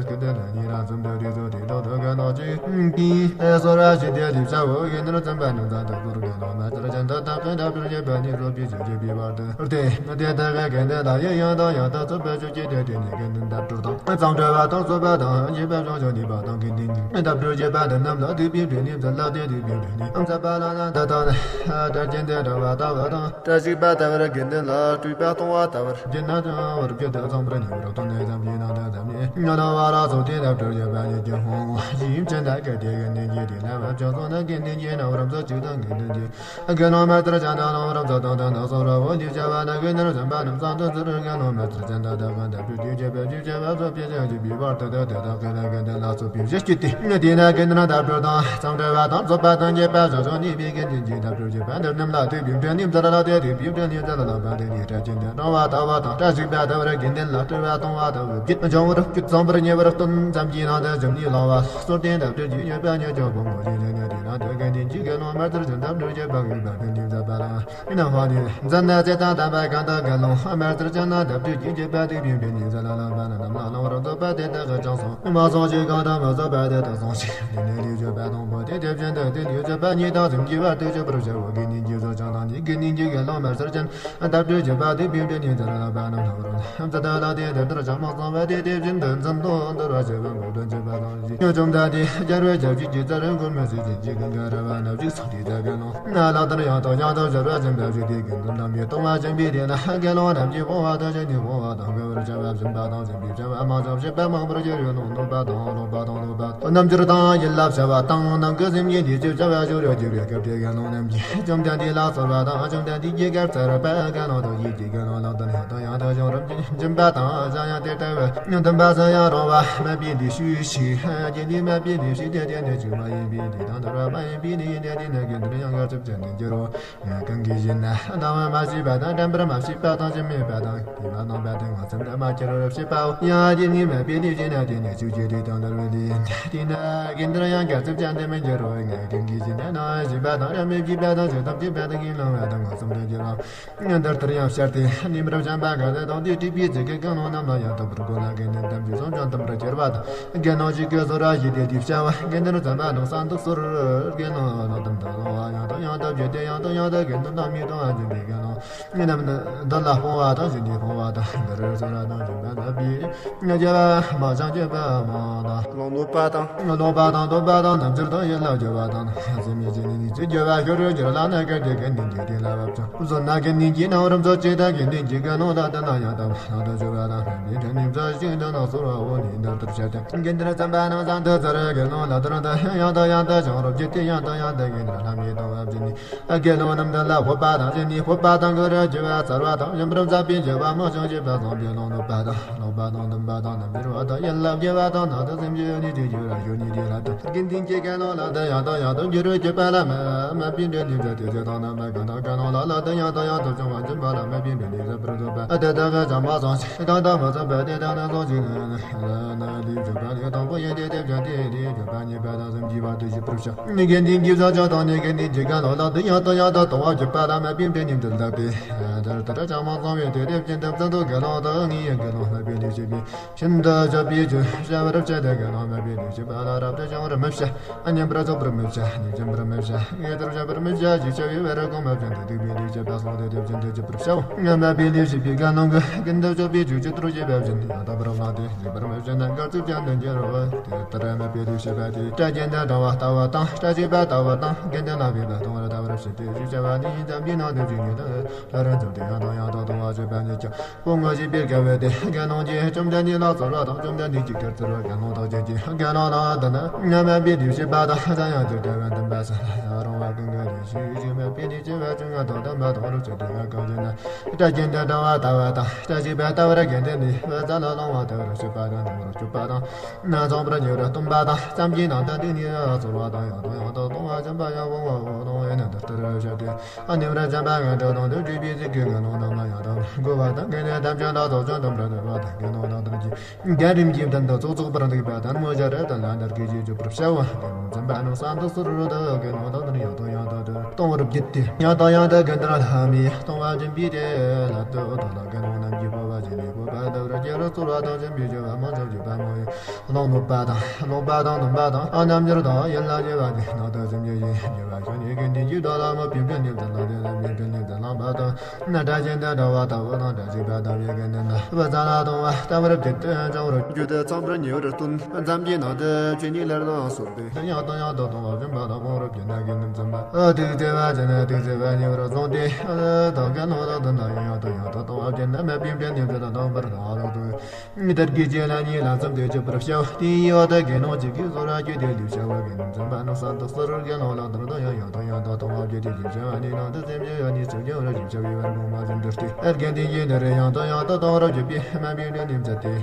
སྐུ་དེ་ལ་ཉེ་རང་ཙམ་དུ་རིགས་ཚོགས་དེ་དག་ཏུ་དགེ་སློང་གཅིག་གིས་གསོལ་བ་ཞུས་ཏེ་ལེགས་བྱའོ། དགེ་འདུན་བསམ་པ་རྣམས་ལ་ལྟ་བུར་དགེ་སློང་མ་ཚུལ་ཅན་དུ་བརྟག་པའི་ལྟ་བུར་བགྱིད་པ་ནི་ཚོགས་པའི་ཕྱིར་བགྱིད་པའི་བར་དུ་སྟེ། དེ་ལྟ་བུའི་དགེ་འདུན་ལ་ཡང་ཡང་དང་ཡང་དུ་ཚོགས་པར་ཞུགས་ཀྱི་དེ་དེ་ནི་དགེ་འདུན་ལྟ་བུར་དང་ཚངས་པར་བྱེད་པ་དང་ཚོགས་པ་དང་རྒྱས་པ་ཡང་བྱང་ཉེས་པ་དང་དགེ་འདུན་གྱི་ལྟ་བུར་བགྱིད་པ་འདི་རྣམས་ལ་སྡིག་པའི་སྤྲིན་ནི་འཛིན་ལ་སྟེ། སྡིག་པའི་སྤྲིན་ནི་འཛིན་པ་ལ་ན་ད་དང་སྐྲ་གྱེན་དུ་འགྲེང་བ་ལྟ་བུ་དང་། སྐྲ་བཤིག་པ་ལྟ་བུར་དགེ་འདུན་ལ་སྤྲུལ་པ་གཏོང་བ་ལྟ་བུར་བགྱིད་ན་ཅང་བར་བགྱིད་དེ། ཚངས་པར་ཉེ་བར་སྟོན་ནས་མཚམས་ཀྱི་ནང་དུ་མཚམས་ནས་ཉོན་མོངས་པ་ལ་སོགས་ཏེ་ལྟ་བུར་བགྱིད་པ་ཉིད་ཀྱང་ཧོང་ཞིག་ཅན་ན་གལ་ཏེ་དགེ་འདུན་གྱི་དེ་ལ་བ་བྱང་སོང་ན་དགེ་འདུན་གྱི་རྣམ་པར་ཚོགས་གཅིག་དང་དགེ་འདུན་གྱི་དགེ་སློང་མ་ཚུལ་ཅན་དང་རྣམ་པར་ཚོགས་དང་དོན་དུ་གསོལ་བའོ། འདི་བྱ་བ་ནི་དགེ་འདུན་བསམ་པ་རྣམས་སམ་དུ་ཚུར་དགེ་སློང་མ་ཚུལ་ཅན་དང་དག་གམ་ལྟ་བུར་བགྱིད་བྱེད་པའི་བགྱིད་བྱ་བ་ཚོགས་པའི་ཕྱིར་བགྱིད་པའི་བར་དུ་དེ་དེ་དག་གི་ལ་དགེ་འདུན་ལ་སོགས་པའི་གཞི་སྐྱེ་སྟེ། དེས་ན་དགེ་འདུན་ལྟ་བུར་དང་ཚངས་པར་བྱེད་པ་དང་ཚོགས་པ་དང་རྒྱས་པ་ཡང་བྱང་ཉེས་པའི་དགེ་འདུན་གྱི་ལྟ་བུར་བགྱིད་པ་འདི་རྣམས་ལ་སྡིག་པའི་སྤྲིན་ནི་འཛིན་ལ་ལགས་ཏེ། སྡིག་པའི་སྤྲིན་ནི་འཛིན་ལ་ལགས་པ་དེ་ནི་སྐྲ་གྱེན་དུ་འགྲེང་བ་ལྟ་བུ་དང་། སྐྲ་བཤིག་པ་ལྟ་བུར་དགེ་འདུན་ལ་སྤྲུལ་པ་གཏོང་བ་ལྟ་བུར་བགྱིད། འཇོང་བར་བགྱིད། ཚངས་པར་ཉེ་བར་སྟོན། མཚམས་ཀྱི་ནང་དུ་མཚམས་ནས་སློང་བ་གསོལ་སྟེ་ལྟ་བུར་བགྱིད། ཉེས་པ་ཉིད་ཀྱང་སྤོང་ངོ་ཞེས་བྱ་ན། དེས་ན་དགེ་འདུན་གྱི་དགེ་སློང་མ་ཚུལ་ཅན་ལྟ་བུར་བགྱིད་པ་དགེ་བ་སྤྲིན་ནི་འཛིན་པ་ལ། ན་ཧོ་ནི་འཛིན་ན་ཚེ་དང་ལྡན་པ་གང་དག་གི་ལུང་མ་ཚུལ་ཅན་ན་ལྟ་བུར་གྱི་བགྱིད་པ་སྡིག་པའི་སྤྲིན་ནི་འཛིན་ལ་ལགས་པ་རྣམས་ལ་སློང་བར་མཛད་པ་དེ་དག་གི་ཅང་སོང་མ་སོང་ཞིག་གང་དུ་མི་སོང་བ་དེ་དག་སོང་ཞིག་དེ་ནས་ལས་སྤྱོད་པ་དང་པོ་དེ་དེ་བཞིན་དུ་དེ་ལས་སྤྱོད་པ་གཉིས་དང་གསུམ་གྱི་བར་དུ་སྤྱོད་པར་བྱའོ། དགེ་འདུན་གྱི་ཚོགས་ཀྱང་དང་ནི་དགེ་འདུན་གྱི་དགེ་སློང་མ་ཚུལ་ཅན་ལྟ་བུར་བགྱིད་པ་སྡིག་པའི་སྤྲིན་ནི་འཛིན་ལ་ལགས་པ་རྣམས་སློང་བར་མཛད་ལ་ལགས་ཏེ། དེ་ལྟར་ཅང་མ་སོང་བ་དེ་དེ་བཞིན་དུ་འཛིན་དུ་འདོར་བར་བྱེད་པ་མགོ་སྟོན་བྱེད་པ་དང་། བཅོམ་ལྡན་འདས་རྒྱལ་བའི་ཞབས་ཀྱིས་ཀྱི་རྩར་མགོན་མེད་ཟས་སྦྱིན་གྱི་ཀུན་དགའ་ར་བ་རྣམས་ཀྱིས་ཚོགས་ཏེ་ད་ག་ནང་ན་ལག་ལྟར་ཡང་དང་ཡང་དུ་སྦྱོར་བ་སྦྱིན་པ་ཞུས་ཏེ། དགེ་འདུན་དམ་པའི་གཏོང་བ་སྦྱིན་པའི་དེ་ན་དགེ་སློང་རྣམས་ཀྱིས་སྤོང་བ་དང་བྱིན་ནས་སྤོང་བ་དང་དགའ་བར་བྱ་བ་སྦྱིན་པ་དང་སྦྱིན་པའི་བྱ་བ་མང་ཙམ་བྱེད་པ་མང་བར་གྱུར་ཡོད་ནོ། ནོར་བ་དང་ལོག་པ་དང་ལོག་པ་རྣམ་འགྱུར་དང་ཡིད་ལ་བྱ་བ་དང་ནང་གི་སེམས་ཀྱི་འདུས་ཀྱི་བྱ་བ་ཞུ་རུ་གྱུར་པའི་སྐབས་དེ་དགེ་སློང་རྣམས་ཀྱིས་བཅོམ་ལྡན་འདས་ལ་གསོལ་བ་དང་། བཅོམ་ལྡན་འདས་ཀྱིས་སྐབས་གསར་པ་དགེ་སློང་དག་ཡིད་ཀྱི་དགེ་སློང་ལག་ལྟར་ཡང་དང་ཡང་དུ་སྦྱོར་བ་སྦྱིན་པ་དང་། བྱ་ཡང་དེ་ལྟ་བུ་འདུན་པ་སུ་ཡང་རུང་བ་མེད་པའི་ལས་ཞུས་ཤིག་རྒྱུ་ལས་མེད་པའི་ལས་ཞུས་ཏེ། དེ་ནི་ཆོས་མ་ཡིན་པའི་ལས་དང་དོར་བ་མ་ཡིན་པའི་ལས་ཡིན་ཏེ། དེས་ན་དགེ་འདུན་ཡང་དགེ་ཚུལ་ཅན་དུ་འགྱུར་རོ། ཡང་གང་གིས་བྱས་ན་སྡང་བ་མ་བྱས་པ་དང་། དྲན་པར་མ་བྱས་པ་དང་། ཇི་སྨྲས་པ་དང་། དེ་མ་སྣང་བ་དེ་མངོན་སུམ་དུ་མ་ཁྱེར་བར་བྱེད་པའོ། ཡང་རྒྱུ་ལས་མེད་པའི་ལས་བྱས་ན། དེ་ནི་ཆོས་ཀྱི་ལས་དང་དོར་བའི་ལས་ཡིན་ཏེ། དེས་ན་དགེ་འདུན་ཡང་དགེ་ཚུལ་ཅན་དུ་མི་འགྱུར་རོ། ཡང་གང་གིས་བྱས་ན་སྣང་བ་བྱས་པ་དང་། དྲན་པས་བྱས་པ་དང་། ཇི་ལྟར་བྱས་པ་དང་། ཡིད་སྣང་བ་དང་མངོན་སུམ་དུ་འགྱུར་རོ། འདི་ལྟར་ཡང་བཤད་དེ། ཉིན་པར་བྱམས་པ་ག་ལ་དང་དེ་སྤྲུལ་པའི་ཚིག་གིས་དགེ་སློང་རྣམས་ལ་ཡང་དག་པར་བསྒོ་ལ། དགེ་འདུན་ཐམས་ཅད་སྲོག་ཀྱང་མཐུན་པར་གྱུར་པ་དང་། དགེ་སློང་ཞིག་གིས་གསོལ་བ་ཞུས་ཏེ་འདི་བྱ་བ། དགེ་འདུན་བསམ་པ་རྣམས་སམ་དུ་གསོལ། དགེ་སློང་ལག་ལྟར་དང་ ཡང་དང་ཡང་དུ་བརྗོད་དེ་ཡང་དང་ཡང་དུ་དགེ་འདུན་རྣམས་ཉིད་དང་འཇུག་པའི་དགེ་སློང་། འདི་ལ་སྤོང་བ་དང་བཞིན་གྱི་སྤོང་བ་དང་། འདི་རུ་གསོལ་བ་དང་སྦྱིན་པ་བསླབ་པའི། སྐྱེ་བ་མ་བྱང་སྐྱེ་བ་མང་དང་། ལོང་ལུགས་པ་དང་། ལོག་པ་དང་སྡོམ་པ་དང་རྣལ་འབྱོར་དང་ཡིད་ལ་བྱེད་པ་དང་། སེམས་ཉིད་ཀྱི་ནི་ཉིད་ཀྱི་སྦྱོར་བ་ཤོར་རུ་གྱུར་ལ་ནི་གལ་ཏེ་དགེ་འདུན་གྱི་དེ་ལ་བབ་ཀྱང་། བཟོད་ན་དགེ་འདུན་གྱི་རྣམ་རོལ་མཛོད་ཅིག་དང་། དགེ་འདུན་གྱི་དགེ་སློང་ལ་དེ་ན་ཡང་དག་ལ་དུ་སྦྱོར་བ་དང་། དམན་པའི་དོན་ནི་མཛོད་ཅིག་དུ་ནི་གསོལ་བའོ་ནི། འདི་ལྟར་བྱས་ཏེ། དགེ་འདུན་བཙུན་པ་རྣམས་བཟང་དུ་བཙལ། དགེ་སློང་ལ་དོན་དུ་ཡང་དང་ཡང་དུ་བྱང་རབས་བརྒྱུད་དེ། ཡང་དང་ཡང་དུ་དགེ་འདུན་ལྷ་མིའི་དང་བ་བྱིན་ནས། དགེ་སློང་རྣམས་དེ་ལ་འཕོད་པ་དང་། བྱིན་ནས་འཕོད་པ་དང་། གུ་རུ་སྦྱོར་བ་བཙལ་བ་དང་། བྱིན་པར་མཛད་པའི་སྦྱོར་བ་མ་བྱང་སྤྱོད་པ་བཟང་པོའི་ལོང་ལུགས་པ་དང་། ལོག་པ་དང་སྡོམ་པ་དང་རྣལ་འབྱོར་བ་དང་། ཡིད་ལ་བྱེད་པ་དང་། ནང་དུ་སེམས་བསྐྱེད་ནི་དེ་སྦྱོར་བ་ཤོར་ནི་དེ་ལ་དང་། དགེ་འདུན་གྱི་དགེ་སློང་ལ་དེ་ཡང་དང་ཡང་དུ་འགྱུར་བར་གྱུར་པ་ལ་མ་མ་པའི་འབྲས་ནི་མཛད་དེ། དེ་དང་རྣམ་པ་གང་དག་དགེ་སློང་ལ་ལ་དེ་ཡང་དང་ཡང་དུ་བྱང་བ་འབྱིན་པ་ལ་མ་པའི་འབྲས་ནི་མཛད་པར་འདོད་པ། དེ་དག་གི་བྱང་བ་སོང་ཞིང་གང་དག་མ་བྱང་བ་དེ་དག་ནི་སོང་ཞིང་ན་ལས་བྱུང་བ་ནི་དང་པོ་ཡིན་ཏེ། དེ་བྱང་དེ་ལས་བྱུང་བ་གཉིས་པ་དང་གསུམ་གྱི་བར་དུ་ཞིབ་པར་བྱ། དགེ་འདུན་གྱི་བཟང་སྤྱོད་དང་ནི་དགེ་འདུན་གྱི་དགེ་སློང་ལ་དེ་ཡང་དང་ཡང་དུ་གཏོང་བར་བགྱིད་པ་ལ་མ་པའི་འབྲས་ནི་མཛད་ལགས་ཏེ། དེ་ལྟར་བྱང་མ་སོང་བས་དེ་དེ་བཞིན་དུ་བཙན་དུ་དགེ་སློང་དག་ངེས་ཡིན་དགེ་སློང་མ་པའི་ལས་བྱེད་པའི་ཤིན་ཏུ་སྤྱོད་པའི་རྒྱུ་བྱ་བར་བྱེད་དེ། དགེ་སློང་མ་པའི་ལས་བྱེད་པ་ལ་རབ་ཏུ་བྱང་བར་མི་བྱ། བསྙེན་པར་རྫོགས་པར་མི་བྱ། ཉེས་བྱིན་པར་མི་བྱ། ངེས་པར་བྱ་བར་མི་བྱ་ཞེས་བྱ་བའི་བར་གོང་མ་བཞིན་དུ་སྡིག་པའི་ལས་བྱེད་པ་སོང་སྟེ་དེ་བཞིན་དུ་བགྱིད་པར་བྱའོ། མ་པའི་ལས་བྱེད་པའི་དགེ་སློང་གིས་ཀུན་ཏུ་སྤྱོད་པའི་རྒྱུ་ཇི་ལྟར་བྱེད་པ་བཞིན་ཡང་དག་པར་བླངས་ཏེ་འཇིགས་པར་མི་བྱེད་ན་ག་ཚོད་ཀྱང་འདོན་གྱི་རོ། དེ་ལྟར་མ་པའི་ལས་བྱེད་པ་དེས་སྐྲ་གྱེན་དུ་འགྲེང་བ་ལྟ་བུ་དང་། སྐྲ་བཅད་པ་ལྟ་བུ་དང་། གྱེན་དུ་ལག་ཕུད་པ་གཏོང་བ་ལྟ་བུར་བྱེད་དེ་ཞེས་བྱ་བ་ནི་འཛམ་བུའི་ནང་དུ་ཇི་སྙེད་དུ་ལྷ་རུ་འཛིན་ཏེ་ཡང་དང་ཡང་དུ་གཏོང་བར་བྱེད་པ་ཉིད་ཀྱང་། བུ་ངོ་ཤེས་པའི་དགེ་བས་ཏེ། དགེ་སློང་གིས་བཅོམ་ལྡན་འདས་ལ་གསོལ་བ་དང་། བཅོམ་ལྡན་འདས་ཀྱིས་བཀའ་སྩལ་བ། དགེ་སློང་དག་ཅན་གྱིས་དགེ་སློང་ལ་འདི་ནི་མ་པའི་ལས་བྱེད་པ་དང་། བྱ་ཡང་དེ་ལྟ་བུ་འདུན་པ་སེལ་ལ་རུང་བ་ཀུན་དགའ་ལས་ཞེས་བྱ་བའི་ལས་བྱེད་པ་བཅོ་ལྔ་དང་བསྟན་པ་དང་རབ་བྱེད་དེ་བ་གང་ཞེ་ན། སྐྲ་གྱེན་དུ་འགྲེང་བ་ལྟ་བུ་དང་། སྐྲ་བཅད་པ་ལྟ་བུར་གྱེན་དུ་ནི་བ་ཙ་ལ་ལོང་བ་ལྟ་བུར་བྱེད་པ་དང་འགྲེང་བར་གྱུར་པ་དང་། ན་ཚངས་པར་ཉེ་བར་སྟོན་པ་དང་། ཙམ་གྱི་ནང་དུ་འདུག་ནས་གསོལ་བ་དང་ཡང་དང་ཡང་དུ་གཏོང་བ་བྱིན་པ་ཡང་བུང་བ་འོ་གཏོང་བས་ན་འདི་ལྟར་བྱ་སྟེ། ཨ་ནེམ་ར་བྱམས་པ་ངན་འགྲོ་དང་དུ་བྲིས་པའི་ཚིག་གི་དགེ་སློང་རྣམས་ལ་ཡང་དག་གོ་བ་དང་། དགེ་འདུན་ཐམས་ཅད་ལ་ཐོག་ཅན་དུ་འབྲལ་ཐུབ་པ་དང་། དགེ་སློང་དག་ཐམས་ཅད་རྒྱལ་རིམ་གྱི་མཐུན་དུ་ཚོགས་རྫོགས་པར་འདུག་པ་དང་། མོ་བྱ་ར་དང་ལ་འདར་གྱི་རྗེས་འཇུག་པར་བྱའོ། དགེ་སློང་བཙུན་པ་རྣམས་ས་འདི་སུ་རུ་དག་དགེ་སློང་དག་ནི་ཡང་དང་ཡང་དུ་གཏོང་བར་བགྱིད་དེ། ཡང་དང་ཡང་དུ་དགེ་འདུན་ལྷ་མིའི་གཏོང་བ་སྦྱིན་པའི་དེ་ལ་དུ་དོ་ལ་དགེ་སློང་རྣམས་ཀྱིས་འཕོ་བ་བྱས་ནས་འཕོས་པ་ལྟ་བུར་སྐྱེ་རུ་གསོལ་བ་དང་སྦྱིན་པའི་སྦྱོར་བ་མང་ཙམ་བགྱིས་པ་མང་ཡང་། ལོང་ལུགས་པ་དང་། ལོག་པ་དང་སྡོམ་པ་དང་། རྣལ་འབྱོར་དང་ཡིད་ལ་བྱེད་པ་དེ་ནང་དུ་སེམས་བསྐྱེད་ཡིན། ཉེ་བར་ཤོར་ནས་དགེ་འདུན་གྱི་བདག་ལ་མ་པའི་འབྲས་ནི་མཛད་ལགས་ཏེ། མ་པའི་འབྲས་ནི་མཛད་ལགས་པ་དང་། སྐྲ་གྱེན་དུ་འགྲེང་བ་ལྟ་བུ་དང་། སྐྲ་བཅད་པ་ལྟ་བུའི་དགེ་འདུན་ལ་བ་ཙ་ལ་ལོང་བ་ལྟ་བུར་བགྱིད་དེ་བྱང་བར་འགྱུར་བར་སྟོན། ཙམ་པར་ཉེ་བར་སྟོན། ཙམ་གྱི་ནང་དུ་ཆོས་ཉིད་ལེར་ལ་སོགས་ཏེ། ཡང་དང་ཡང་དུ་གཏོང་བ་སྦྱིན་པ་ལ་དགོངས་རབ་ཀྱི་ན་དགེ་འདུན་བཙུན་པ། ཏིག་ཙེ་བ་ཅན་ཏིག་ཙེ་བ་ཉེ་བར་སོང་སྟེ། དགེ་སློང་དག་ཏུ་ན་ཡང་ཡང་དུ་ཡང་དུ་གཏོང་བ་བགྱིད་ན། མ་པའི་འབྲས་ནི་མཛད་དང་པར་དང་ལོག་ཏུ། དར་གྱི་རྗེས་ལ་ཉིད་ལ་འཛུམ་སྟེ་བགྱིད་པར་བྱའོ། དེའི་འོག་ཏུ་དགེ་སློང་གཅིག་གིས་གསོལ་བ་བགྱིས་ཏེ་ལུས་བྱ་བ་དགེ་འདུན་བཙུན་པ་རྣམས་ས་འདི་སུ་རུ་དགེ་སློང་ལ་དོན་དུ་ཡང་ཡང་དང་ཡང་དུ་གཏོང་བ་བགྱིས་ཏེ་ཞེས་བྱ་བ་ནི་ནང་དུ་སེམས་བསྐྱེད་ཡོད་ནི་ཚུལ་ཀྱང་ར་ཞེས་བྱ་བའི་བར་མོ་མ་ཟིན་འདིར་ཏེ། དགེ་འདུན་གྱིས་འདི་རུ་ཡང་དང་ཡང་དུ་གཏོང་བར་བགྱིད་པས་མ་པའི་འབྲས་ནི་མཛད་དེ།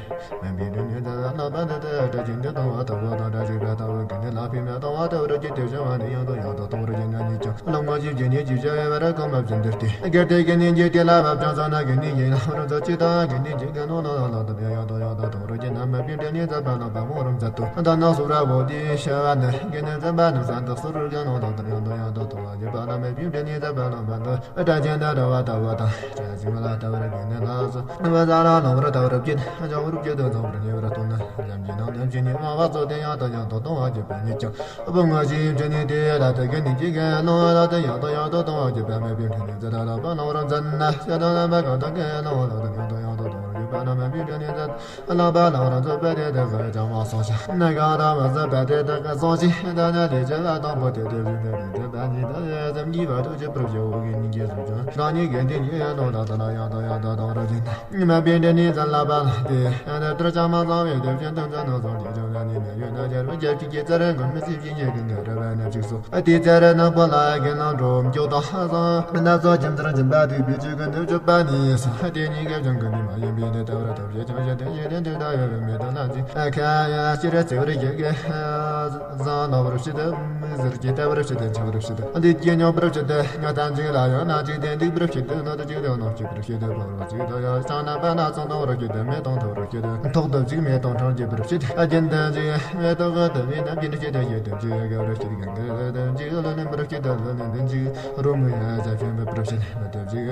མ་པའི་འབྲས་ནི་མཛད་ལགས་པ་འདི་ལྟར་སྐྲ་གྱེན་དུ་གཏོང་བ་ལྟ་བུ་དང་། སྐྲ་བཅད་པ་ལྟ་བུ་དགེ་འདུན་ལ་ཕན་མི་གཏོང་བ་ལྟ་བུར་བགྱིད་དེ་བྱ་བ་ནི་ཡང་དང་ཡང་དུ་གཏོང་བར་བགྱིད་ན་ཉིད་ཀྱང་། ལོང་བ་ཞེས་བགྱིད་ནས་ཞེས་བྱ་བའི་བར་གོང་མ་བཞིན་འདིར་ཏེ། གལ་ཏེ་དགེ་འདུན་གྱི་དེ་ལ་བབ་ཀྱང་བཟང་ན་དགེ་འདུན་གྱི་ལམ་རིམ་ཚོགས་གཅིག་དང་། དགེ་འདུན་གྱི་དགེ་སློང་རྣམས་ལ་ལ་དང་ཡང་དང་ཡང་དུ་གཏོང་བར་བགྱིད་ན། མ་པའི་འབྲས་ནི་མཛད་པ་ལ་བ་གོང་རིམ་མཛད་དོ། ད་ནང་སུ་ར་བོ་དེ་ཤ་བ་ནི་དགེ་འདུན་བཙུན་པ་རྣམས་ས་འདི་སུ་རུ་དགེ་སློང་དག་ཏུ་ཡང་དང་ཡང་དུ་གཏོང་བར་བགྱིད་པ་ལ། མ་པའི་འབྲས་ནི་མཛད་པ་ལ་བ་ལ་སྐྲ་གྱེན་དུ་འགྲེང་བ་ལྟ་བུ་དང་། སྐྲ་གྱེན་ལ་ལྟ་བུར་དགེ་འདུན་ལ་སོགས་བ་ཙ་ལ་ལོང་བར་ལྟ་བུར་བགྱིད། བྱང་བར་བགྱིད་དུ་བྱང་བར་ཉེ་བར་སྟོན་ན། ལམ་གྱི་ནང་དུ་བྱིན་ནས་དབང་བ་སྩོལ་ཏེ་ཡང་དང་ཡང་དུ་གཏོང་བར་བགྱིད་པ་ཉིད་ཀྱང་། བུ་ངོ་ཤེས་པའི་ནི་དེ་ལ་དགེ་འདུན་གྱི་དགེ་སློང་ལ་དེ་ཡང་དང་ཡང་དུ་གཏོང་བར་བགྱིད་པ་མ་པའི་འབྲས་ནི་མཛད་ལགས་པ་ལོང་བར་མཛད་ན། ཡང་དག་རྣམ་པ་གང་དག་དགེ་སློང་ལ་དེ་ཡང་དང་ཡང་དུ་གཏོང་བར་བགྱིད་པ་ན། མ་པའི་འབྲས་ནི་མཛད་ལགས་པ་ལོང་བར་མཛད་པ་དེ་དག་གི་བྱང་བ་སོང་ཞིང་། ན་གང་དག་མ་མཛད་པ་དེ་དག་གི་སོང་ཞིང་། ད་ནི་ལས་བྱེད་པ་དང་པོ་དེ་དེ་བཞིན་དུ་ལས་བྱེད་པ་ཉིད་དང་སེམས་ཀྱི་བར་དུ་བྱེད་པར་བྱའོ། དགེ་འདུན་གྱི་སོང་ཞིང་གང་ཉིད་དགེ་འདུན་གྱི་དགེ་སློང་ལ་དེ་ལ་ཡང་དང་ཡང་དུ་གཏོང་བར་བགྱིད་ན། མ་པའི་འབྲས་ནི་མཛད་ལགས་པ་ལ་དེ། ཡང་དེ་ལྟར་བྱང་མ་སོང་བས་དེ་བཞིན་དུ་མཛད་ན་སོང་ཞིང་བྱང་བ་ནི་ན་ཡོད་ན་སྦྱར་བ་རྒྱབ་ཀྱི་རྩར་མགོན་མེད་སྲིད་པའི་ཉེ་ཀུན་གྱི་ར་བ་ན་གཅིག་སོ། དེའི་རྩར་ནག་པོ་ལ་དགེ་སློང་སྒྲོམ་སྐྱོགས་དང་བཟང་། སྣ་ཚོགས་ཁྱིམ་ཚང་སྦྱིན་པ་དུས་པའི་ཆོས་ཀུན་ཏུ་སྤྱོད་པ་ནི་སོ། དེ་ཉིད་ཀྱི་སྦྱོང་ཀུན་ནི་མ་ཡིན་པས་དེ་ལྟ་བར་ཐབས་ཤེས་ཀྱང་ཞེ་དོན་ཞེ་དོན་དུ་ལྟ་བའི་མེ་ཏོག་ལ་འཛིན། ཁ་ཡང་སྤྱིར་བརྩེ་བར་བྱེད་དགེ་བཟང་ནོར་བར་བྱེད་དུ། མིག་ཟུར་གྱིས་ལྟ་བར་བྱེད་དུ། འཆི་བར་བྱེད་དུ། ལུས་ཀྱིས་མྱོང་བར་བྱེད་དུ། ང་ཐམས་ཅད་ལ་ཡང་ན་ཅིག་སྟེ་འདུག་པར་བྱེད་དུ། ནོར་དུ་ཅིག་ཏུ་གནོང་བྱེད་པར་བྱེད་དུ། ཕོ་རོག་ཅིག་ཏུ་ཡང་ཤིང་ནགས་པ་ན་ཚོང་གཏོང་བར་བྱེད་དུ། མེ་དང་ཐོག་རུ་བྱེད་དུ། ཐོག་ཏུ་ཅིག་མེ་དང་འཕྲང་བྱེད་པར་བྱེད་དུ། རྒྱན་དུ་ཅིག་མེ་ཏོག་གི་དུ་མའི་རྣམ་བསྒྱིངས་བྱེད་དུ། ཡོད་དུ་ཅིག་དགའ་བར་བྱེད་དུ། གང་གི་དུ་ཅིག་ལོ་ལོན་པར་བྱེད་དུ། ལོ་ལོན་དུ་ཅིག་རོལ་མོའི་རྒྱ་ཆེན་འབབ་པར་བྱེད་དུ། དུ་ཅིག་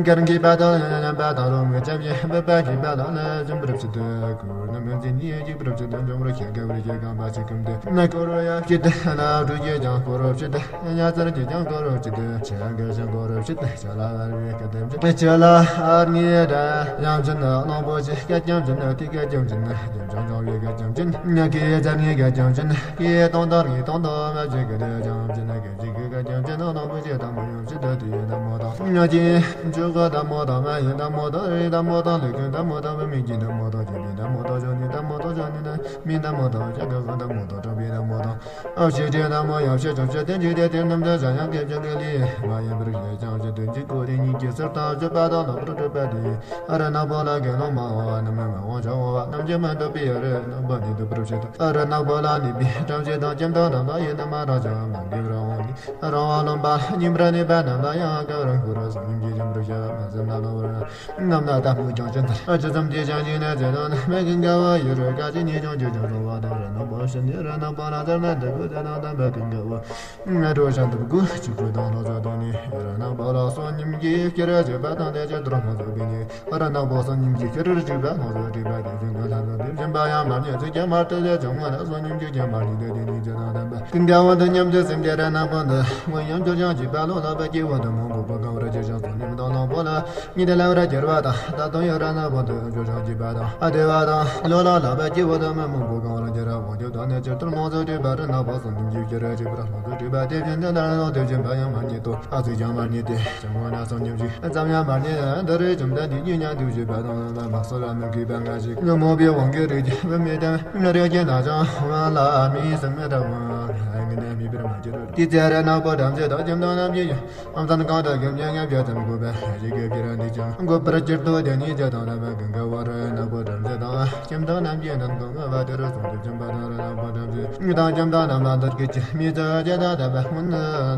གར་འགྱེད་པ་དང་ལེན་པ་དང་རོལ་མོའི་རྒྱ་ཆེན་འབབ་པ། ཞེས་པ་ལ་ལ་འཇོམས་པར་བྱེད་དོ། ཁོ་རྣམས་མི་འཛིན་ཉིད་འཇིག་པར་བྱེད་དོ། འཇོམས་པར་བྱེད་དགའ་བར་བྱེད་ཁམས་པ་ཞིག་གམ་དེ། ན་ཀོ་རོ་ཡ་བྱེད་དེ་ལ་སྤྲོ་བྱེད་ཀྱང་ཀོ་རོ་བྱེད་དེ། ཉ་ཚར་གྱིས་ཀྱང་ཀོ་རོ་བྱེད་དེ། ཆ་ག་ཞང་ཀོ་རོ་བྱེད་དེ། ཆ་ལ་བར་བའི་སྐད་དེ་བྱེད། ཆ་ལ་ཨར་ཉེ་ར་ཡང་ཅན་གླང་པོ་ཆེ་སྐད་ཀྱང་ཅན། དེ་སྐད་ཀྱང་ཅན། དེ་ཅང་ཅང་བའི་སྐད་ཀྱང་ཅན། ཉ་ཀེ་ཡ་ཅར་ཉེ་སྐད་ཀྱང་ཅན། ཀེ་དང་དར་ཉེ་དང་དོ་མ་བྱེད་སྐད་དེ་ཅང་ཅན། སྐད་ཅིག་གི་སྐད་ཀྱང་ཅན། གླང་པོ་ཆེ་དང་པོ་ཡང་ཅི་ལྟ་དེ་ཡི་དམ་མོ་དང་། ཉ་ཅན་ཆོས་གོས་དམ་མོ་དང་། མ་ཡི་དམ་མོ་དང་། རི་དམ་མོ་དང་། ལུས་ཀུན་དམ་མོ་དང་། བུད་མེད་ཀྱི་དམ་མོ་དང་། སྐྱེས་པའི་དམ་མོ་དང་། གཞོན་ནུའི་དམ་མོ་དང་། གཞོན་ནུ་དང་། མིའི་དམ་མོ་དང་། བྱ་དགའ་བོའི་དམ་མོ་དང་། གྲོགས་པོའི་དམ་མོ་དང་། ཨ་ཕྱི་དེ་དམ་མོ་ཡང་ཕྱི་ཅུང་ཕྱི་དེ་འཇིག་དེ་དེ་རྣམས་ཀྱང་བྱ་ཡང་སྐད་ཅིག་གི་ལས་མ་ཡིན་པར་ཞེས་ཀྱང་ཞེས་དོན་གཅིག་གོ་དེ་ཉིད་ཀྱི་ཟུར་དང་སྤྱོད་པ་དང་ལོག་པར་སྤྲོད་པ་དེ། ཨ་ར་ནག་པོ་ལ་དགེ་སློང་མ་འོངས་པ་རྣམས་ནི་མ་འོངས་ཀྱང་འོངས་པ་རྣམས་ཀྱིས་མི་འདོད་པའི་ཨ་ར་ནག་པོ་ནི་འདོད་པར་བྱེད་དོ། ཨ་ར་ནག་པོ་ལ་ནུས་པའི་བྲམ་ཟེ་དང་ཁྱིམ་བདག་རྣམས་ལ་ཡིན་ན་མ་རང་བྱ་བ་མ་དགེ་བར་འོང་ནི། རང་དབང་ལུང་པ་རྙིང་པར་གནས་པ་རྣམས་ལ་ཡང་དགའ་བར་འཁོར་བར་སོང་ཉིད་ཀྱི་འཇོམས་པར་བྱ་བ་མ་སེམས་ལ་ལོག་པར་རྣམས་ལ་ལྟ་སྨོས་ཀྱང་ཅི་ལྟར། ཨ་ཅི་ཙམ་དེ་ཅང་ཞིག་ན་ཅི་དང་ན་མེད་ཀྱི་འགལ་བ་ཡོད་རེ་ག་ཅི་ཉིད་ཀྱང་ཅི་ཀྱང་སོང་བ་དང་། ར་ནག་པོ་ཕྱིར་ནི་ར་ནག་པོ་ལ་ཟེར་ན་འདི་ཀུན་དེ་དང་ལྡན་པ་ཀུན་དགའ་བོ། ང་འགྲོ་བྱ་འདུག་གུ་གཅིག་པུ་དང་ལོ་ཚོད་དང་ནི། ཡ་ར་ནག་པོ་ལ་སོ་ཉིམ་གྱིས་སྐྱེ་ར་བྱེད་པ་དང་དེ་ཅི་ལྟར་ལྷུང་བཟོད་པའི་ནི། ཡ་ར་ནག་པོ་སོ་ཉིམ་གྱིས་སྐྱེ་ར་བྱེད་པ་ལྷུང་བཟོད་བྱེད་པ་དེ་བཞིན་དུ་ལྷ་དང་དེ་བཞིན་པ་ཡང་མ་རྙེད་ཚིག་ཀྱང་མ་ཐོས་ཏེ་བྱུང་བ་ལ་སོ་ཉིམ་གྱིས་ཀྱང་མ་རྙེད་དེ་དེ་ནི་ཅི་དང་ལྡན་པ་ཀུན་དགའ་བོ་འདི་སྙམ་དུ་སེམས་དེ་ར་ནག་པོ་འདི་མངོན་ཡང་འགྱུར་ཀྱང་བྱེད་པ་ལོ་ལ་བ་སྐྱེ་བོ་འདི་མང་པོ་པོ་གང་བར་ཅི་ཅང་སོ་ཉིམ་དང་ལྷུང་བོ་ལ། ཉིད་དུ་ལམ་ར་གྱུར་པ་དང་ད་དུང་ཡང་ར་ནག་པོ་འདི་འབྱོར་བྱང་བགྱིས་པ་དང་། ཨ་བདེ་བ་དང་ལོ་ལ་ལག་པ་སྐྱེ་བོ་དང་མི་མང་པོ་གང་རུང་གྱུར་ར་འོང་རྒྱུ་དང་ནི་ཇི་ལྟར་ལྷུང་བཟོད་བྱེད་པ་ར་ནག་པོ་སོ་ཉིམ་གྱིས་སྐྱེ་ར་བྱེད་པར་ལྷུང་བཟོད་བྱེད་པ་དེ་བཞིན་དུ་ལ་ལོ་དེ་བཞིན་པ་ཡང་མ་རྙེད་དོ། ཨ་ཚིག་ཀྱང་མ་རྙེད་དེ་བྱུང་བ་ན་སོ་ཉིམ་གྱིས་ཙམ་ཡང་མ་རྙེད། འདི་རེ་བཅོམ་ལྡན་འདས་ཉིད་མཉམ་དུ་བཞུགས་པ་དང་ལ་མ་སོ་ར་མི་དགོས་པ་ང་ཞིག་ངོ་མོ་པའི་དབང་གིས་རིགས་ཀྱི་བུད་མེད་དང་རིགས་ཀྱི་ན་ཅང་ལ་མི་སེམས་མི་འདྲ་བ་ངས་ནས་མི་བར་མ་གྱུར་དེ་ཚེ་ར་ནག་པོ་བྲམ་ཟེ་དང་ཁྱིམ་དང་རྣམས་ཀྱིས། ཨམ་ཙམ་གང་དག་གམ་ཉེ་ངེས་བྱ་ཙམ་དགོས་པ་ཞིག་གི་ཕྱིར་འདི་ཀྱང་དགོས་པར་གྱུར་ཏོ། དེ་ནི་ཇི་ལྟར་ལྡན་པ་ཀུན་དགའ་བོ་ར་ནག་པོ་བྲམ་ཟེ་དང་ཁྱིམ་དང་རྣམས་ཀྱིས་ནམ་གང་བ་དེར་སོང་དུ་ཁྱིམ་པ་དང་ར་ནག་པོ་བྲམ་ཟེ་དང་ཁྱིམ་དང་རྣམས་ལ་འདིར་གྱི་མི་ཚོ་ཇི་ལྟར་ལྡན་པ་སྔོན་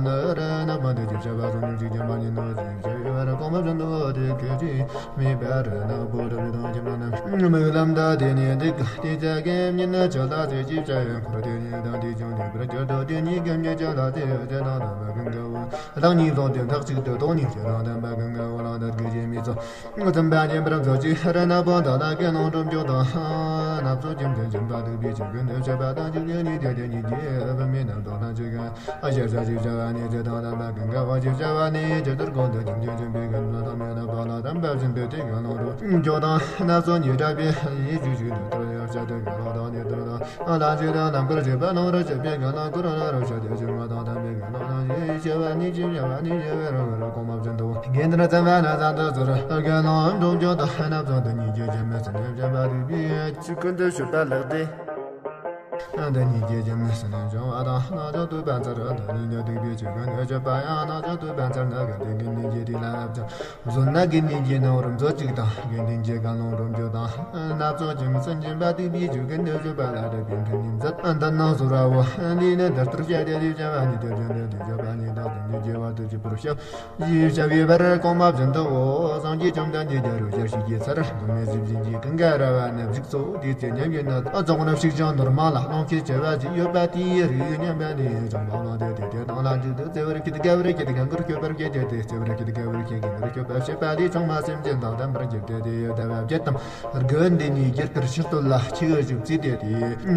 ནི་ར་ནག་པོ་འདི་ཅི་བྱ་བ་སོང་ནི་ཅིག་ཀྱང་མ་ཉིད་ནོ་ཅིག་བྱ་ཡོད་པར་གོང་མ་བཞིན་དུ་དེ་སྐད་ཅིག་མེད་པར་ནག་པོ་བྲམ་ཟེ་དང་ཁྱིམ་དང་རྣམས་མིག་ལམ་དུ་དེ་ནི་འདི་དེ་ཚེ་གི་ཉིན་ནི་ཆོས་ལ་ཚེ་ཅིག་བྱ་ཡོད་འཁོར་དེ་ནི་དང་དེ་ཅུང་དེ་བར་གྱུར་ཏོ། དེ་ཉིད་ཀྱི་ཉེ་ཆ་ལ་དེ་ཡོད་དེ་དང་ལྡན་པ་ཀུན་དགའ་བོ། བདག་ཉིད་བཟུང་སྟེ་མཐའ་གཅིག་ཏུ་སྟོང་ཉིད་ཀྱི་དང་ལྡན་པ་ཀུན་དགའ་བོ་ལ་འདིར་གྱི་མི་ཚོ། ཙམ་པ་ཉན་པར་མཛོད་ཅིག་ར་ནག་པོ་འདི་ལ་དགེ་སློང་སྒྲུབ་མཆོག་དང་། ནག་ཚོ་ཁྱིམ་དུ་སྦྱིན་པ་ཐུབ་པའི་ཆོས་ཀུན་ནི་བཤད་པ་དང་གཅིག་ཉིད་ཉིད་དེ་དེ་ཉིད་ཀྱི་བུད་མེད་རྣམས་དང་ཐམས་ཅད་ཀྱང་། ཨ་ཞེས་བྱ་ཞེས་བྱ་བ་ནི་ཇི་དང་ལྡན་པ་ཀུན་དགའ་བོ་ཞེས་བྱ་བ་ནི་ཇི་ལྟར་གོང་དུ་ཁྱིམ་གྱི་སྦྱིན་པའི་ཀུན་ལ་ཐམས་ཅད་ནག་པོ་ལ་ལྡན་པ་བཞིན་དུ་དེ་དགེ་སློང་སྒྲུབ་མཆོག་དང་ནག་ཚོ་ཉིད་བསྒྲགས་པའི་ཡིད་བཞིན་དུ་ལྟར་ཡང་བཤད་དེ་དགེ་སློང་དང་ནི་ལྟར་དང་། ལ་ཇི་ལྟར་རྣམ་དཀར་བྱེད་པ་ནོར་ར་བྱེད་པའི་དགེ་སློང་ཀུན་ལ་རབ་བྱ་སྟེ་སྦྱིན་པ་དང་ལྡན་པའི་དགེ་སློང་ལ་ཞེས་བྱ་བ་ནི་ཅི་བྱ་བ་ནི་བྱ་བའི་རང་རང་གོང་མ་བཞིན་དུ། དགེ་འདུན་ཚང་མ་ན་ཚང་དུ་ཚུར་དགེ་སློང་སྒྲུབ་མཆོག་དང་ནག་ཚོ་འདི་ཉིད་ཀྱི་རྒྱལ་མོ་སུ་ནས་བྱ་བ་སྡིག་པའི་ཆོས་ཀུན་ཏུ་ཞུགས་པ་ལགས་ཏེ། འདི་ཉིད་ཀྱི་རྒྱལ་མོ་སུ་ནས་བྱུང་བ་དང་ནག་ཚོ་སྡིག་པ་མཚར་འདི་ཉིད་ཀྱི་སྡིག་པའི་ཆོས་ཀུན་ཏུ་ཞུགས་པ་ཡང་ནག་ཚོ་སྡིག་པ་མཚར་ནག་གི་སྡིག་གི་ནི་ཀྱི་དེ་ལ་བྱང་། བཟོད་ནག་གི་ནི་ཀྱི་ནང་རུ་མཛོད་ཅིག་དང་དགེ་འདུན་གྱི་དགེ་སློང་སྒྲུབ་མཆོག་དང་ནག་ཚོ་ཁྱིམ་སུ་འབྱིན་པ་སྡིག་པའི་ཆོས་ཀུན་ཏུ་ཞུགས་པ་ལ་རབ་ཀྱི་མཐུན་ནི་མཛད། འདི་ནང་ཟུར་བའོ། འདི་ནི་འདི་ལྟར་བཤད་དེ་དེ་བྱ་བ་ཉིད་དེ་བྱ་འདི་དེ་བྱ་བ་ཉིད་དང་དེ་ཉིད་ཀྱི་བར་དུ་བྱེད་པར་བཤད། ཞེས་བྱ་བའི་བར་གོང་མ་བཞིན་དུའོ། སངས་རྒྱས་བཅོམ་ལྡན་འདས་རྒྱལ་བའི་ཞལ་ཞིག་གི་ཚར་དུ་མི་སྲིད་བཞིན་གྱི་ཀུན་དགའ་ར་བ་ནི་གཟིགས་སོ། དེ་ཚེ་ཉམས་ཡུན་ན་རྫོགས་རབ་ཞིག་ཀྱང་ནོར་མ་ལ་སློང་ཁྱེད་བྱ་བ་ཅི་ཡོད་པ་དེའི་རིགས་ཉམས་པ་ནི་ཅང་མ་ལོང་སྟེ་དེ་དེ་དང་ལ་འཇུག་ཏུ་བརྩེ་བར་བསྐྱེད་དགའ་བར་བསྐྱེད་གང་གར་སྐྱོབ་པར་བསྐྱེད་དེ་དེ་བརྩེ་བར་བསྐྱེད་དགའ་བར་བསྐྱེད་གང་གར་སྐྱོབ་པ་བྱེད་པ་ལས་ཆུང་མ་སེམས་ཅན་དང་ལྡན་པར་གྱུར་ཏེ་དེ་ཡོད་ལྟ་བ་བརྒྱད་དམ་དགུ་འདི་ནི་རྒྱུ་སྐར་ཕྱིར་སྟོད་ལ་ཆེ་བའི་བཞུགས་ཚུལ་དེ་དེ་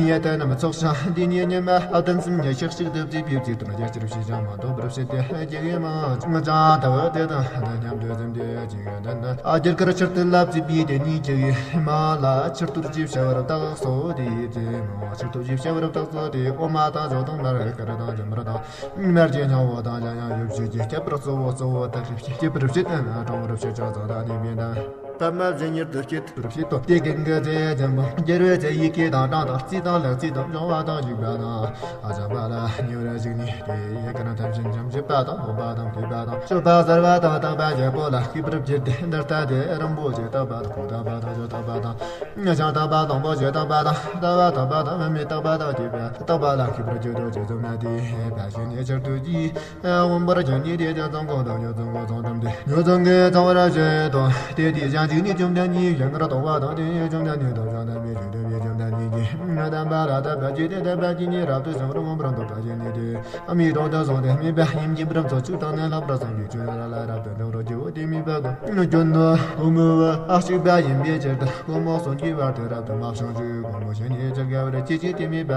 ཡེ་ལྟ་རྣམས་ཚོགས་ཤིང་འདི་ཉིད་ཉི་མ་ཨ་བདུན་གསུམ་ཉི་ཤུ་གཅིག་ཏུ་བརྩིས་པའི་བརྩིས་དོན་རྒྱ་ཆེར་ཕྱིས་ཀྱང་མ་ཐོབ་པར་བྱེད་དེ་སྐྱེ་བའི་མང་ང་ཅང་ལྟ་བུ་དེ་དང་འདི་མཉམ་དུ་འཛིན་ཏེ་ཅིག་ཡོད་ལྟ་ན། ཨ་རྒྱུ་སྐར་ཕྱིར་སྟོད་ལ་བརྩིས་པའི་དེ་ཉིད་ཀྱི་མ་ལ་ཕྱིར་སྟོད་ཅེས་བྱ་བར་བཏགས་སོ། དེའི་ཚེ་མ་ཕྱིར་སྟོད་ཅེས་བྱ་བར་བཏགས་སོ། དེ་འོ་མ་དང་ཞོ་དང་མར་དཀར་དང་ལྗང་མར་དང་མར་གྱི་སྙིང་པོ་དང་ལྗང་ཡང་ཡོད་བྱས་ཀྱི་ཁྱད་པར་གཙོ་བོ་གཙོ་བོ་དག་གིས་སྐྱེད་པར་བྱེད་དེ་ན་གྲང་བར་བྱེད་ཅིང་ཚ་དང་ནི་མེ་དང་། ཐ་མ་བཞིན་ཉིད་དུ་སྐྱེད་པར་བྱེད་དོ། དེ་ཀུན་གྱི་ཚེ་ཡང་འཇམ་པོ་རྒྱལ་བའི་ཚེ་ཡི་གེ་དང་གྲངས་དང་རྩིས་དང་ལེགས་རྩིས་དང་སྦྱོང་བ་དང་བཞུགས་པ་དང་། ཨ་བྱམས་པ་ལ་ཉེ་བར་གཟིགས་ནས་དེ་ཡི་ཀུན་ཐམས་ཅད་འཇམ་བྱེད་པ་དང་སྤོབས་པ་དང་མཁས་པ་དང་སྤྱོད་པ་གསར་བ་དང་དག་པ་རྒྱལ་པོ་ལ་སྐྱེད་པར་བྱེད་དེ། འདི་ལྟ་སྟེ་རིན་པོ་ཆེ་དག་པ་དང་གོས་དག་པ་དང་ཞོ་དག་པ་དང་། ཤིང་དག་པ་དང་པོ་ཆེ་དག་པ་དང་ལྟ་བ་དག་པ་དང་མི་དག་པ་དང་སྐྱེས་པ་དག་པ་ལ་སྐྱེད་པར་བྱེད་དོ། ཇི་ཙམ་ན་དེ་ཕལ་ཆེར་ནི་ཕྱིར་སྟོད་ཀྱི་འོང་བར་བྱ་ནི་དེ་དེ་ཚོང་ཁང་དང་ཉོ་ཚོང་ཁང་ཚོང་འགྲམ་དེ་ཉོ་ཚོང་གི་ཚོང་ར་བྱེད་དོ། དེ་དེ་ཞང་གཅིག་ནི་བཅོམ་ལྡན་གཉིས་ཡོད་ངར་དོགས་པ་དང་དེ་བཅོམ་ལྡན་གཉིས་དང་བྱང་ལྡན་མི་ཞིག་དེ་བས་བཅོམ་ལྡན་གཉིས་ཀྱི་ དམ་པ་ལ་དད་པ་བསྐྱེད་དེ། དད་པ་བསྐྱེད་ནས་རབ་ཏུ་བྱུང་བར་མངོན་པར་འདོད་པ་བཞེས་ནས་ཏེ། མིའི་གྲོང་དུ་སོང་སྟེ་སྨྲས་པ། སྙིང་རྗེ་འབུམ་ཚོགས་ཆོས་དང་ནི། ལྷག་པར་སངས་རྒྱས་ཆོས་ལ་རབ་ཏུ་འགྲོ་བར་བགྱིའོ། དེ་སྨྲས་པ། ཀུན་ནས་ཕོ་མོ་གཅིག་པ་ཡིན་པའི་ཕྱིར་དུ། ཀུན་མོ་སངས་རྒྱས་བར་དུ་རབ་ཏུ་མ་བྱུང་ཞིག། ཀུན་མོ་ཞིག་ནས་ཅི་དགའ་བར་བྱེད་ཅིག། དེ་སྨྲས་པ།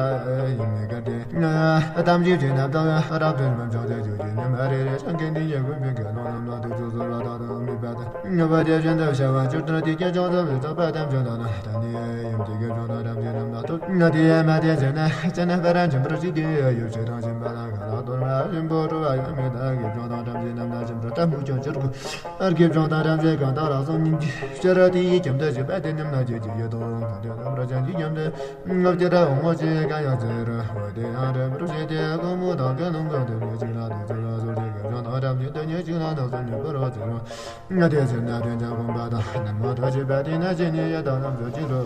ཡིད་ནི་དགའ་སྟེ། དམ་ཆོས་ཀྱི་རྣམ་དག་རབ་ཏུ་མ་བྱུང་ཞིག། ཆོས་ཀྱི་ཉམས་རེ་རེ་བྱང་གི་འདི་ཉིད་ཀུན་པའི་དགེ་སློང་རྣམས་ལ་ཐུགས་སུ་གསོལ་བ་དང་དུ་སྨྲས་པ་དང་། བ་དེ་བཞིན་དུ་བྱ་བ་བཅུ་ལྟར་དེ་སྐད་ཅང་ཙམ་ཞིག་བསགས་པ་ཐམས་ཅད་ལ་ནི། ད་ནི་ཡུམ་གྱི་དགེ་སྦྱོང་དང་བྲམ་ཟེ་རྣམས་ལ་ཐུགས་ན་དེ་ཡང་མ་བསྟན་ཟེར་ན། ཅི་ན་ཕར་འབྱིན་པར་བྱེད་དེ། ཡུལ་ཕྱིར་རང་བྱིན་པ་ལ་ག་ལ་གཏོར་མ་བཞིན་པོ་སྤྲོ་བ་ཡང་མེད་ལ། དགེ་སྦྱོང་དང་བྲམ་ཟེ་རྣམས་ལ་བྱིན་པར་ལྟ་སྨོས་ཀྱང་ཅི་དགོས། དགེ་སྦྱོང་དང་བྲམ་ཟེ་གང་དག་ལ་སོགས་སྙིང་རྗེའི་ཕྱིར་དེའི་ཁྱིམ་དུ་བྱེད་པ་དེ་རྣམས་ན་ཁྱེད་ཀྱི་ཡིད་དང་ལྡན་པ་བྱང་ཆུབ་ཀྱི་ཁྱིམ་དུ། སྤྱིར་འོང་ངོ་ཞེས་གང་ཡང་ཟེར་བ་དེ་ཡང་དྲན་པར་བྱས་ཏེ། ཀུན་མོ་དང་དགེ་སློང་གང་དུ་ཉེ་གཅིག་ལ་དེ་ཚོ་ལ་སོགས་ཀྱི་དགེ་སྦྱོང་དང་བྲམ་ཟེ་དུ་ཉེ་གཅིག་ལ་ནགས་སུ་ཉེ་བར་བར་ཟེར་རོ། དེ་ཚེ་ན་དོན་ཀྱང་དགོངས་པ་དང་ནམ་མ་ཐོག་བྱེད་པ་དེ་ན་ཅི་ནས་ཡ་དང་ནམ་སོ་ཅི་རུ།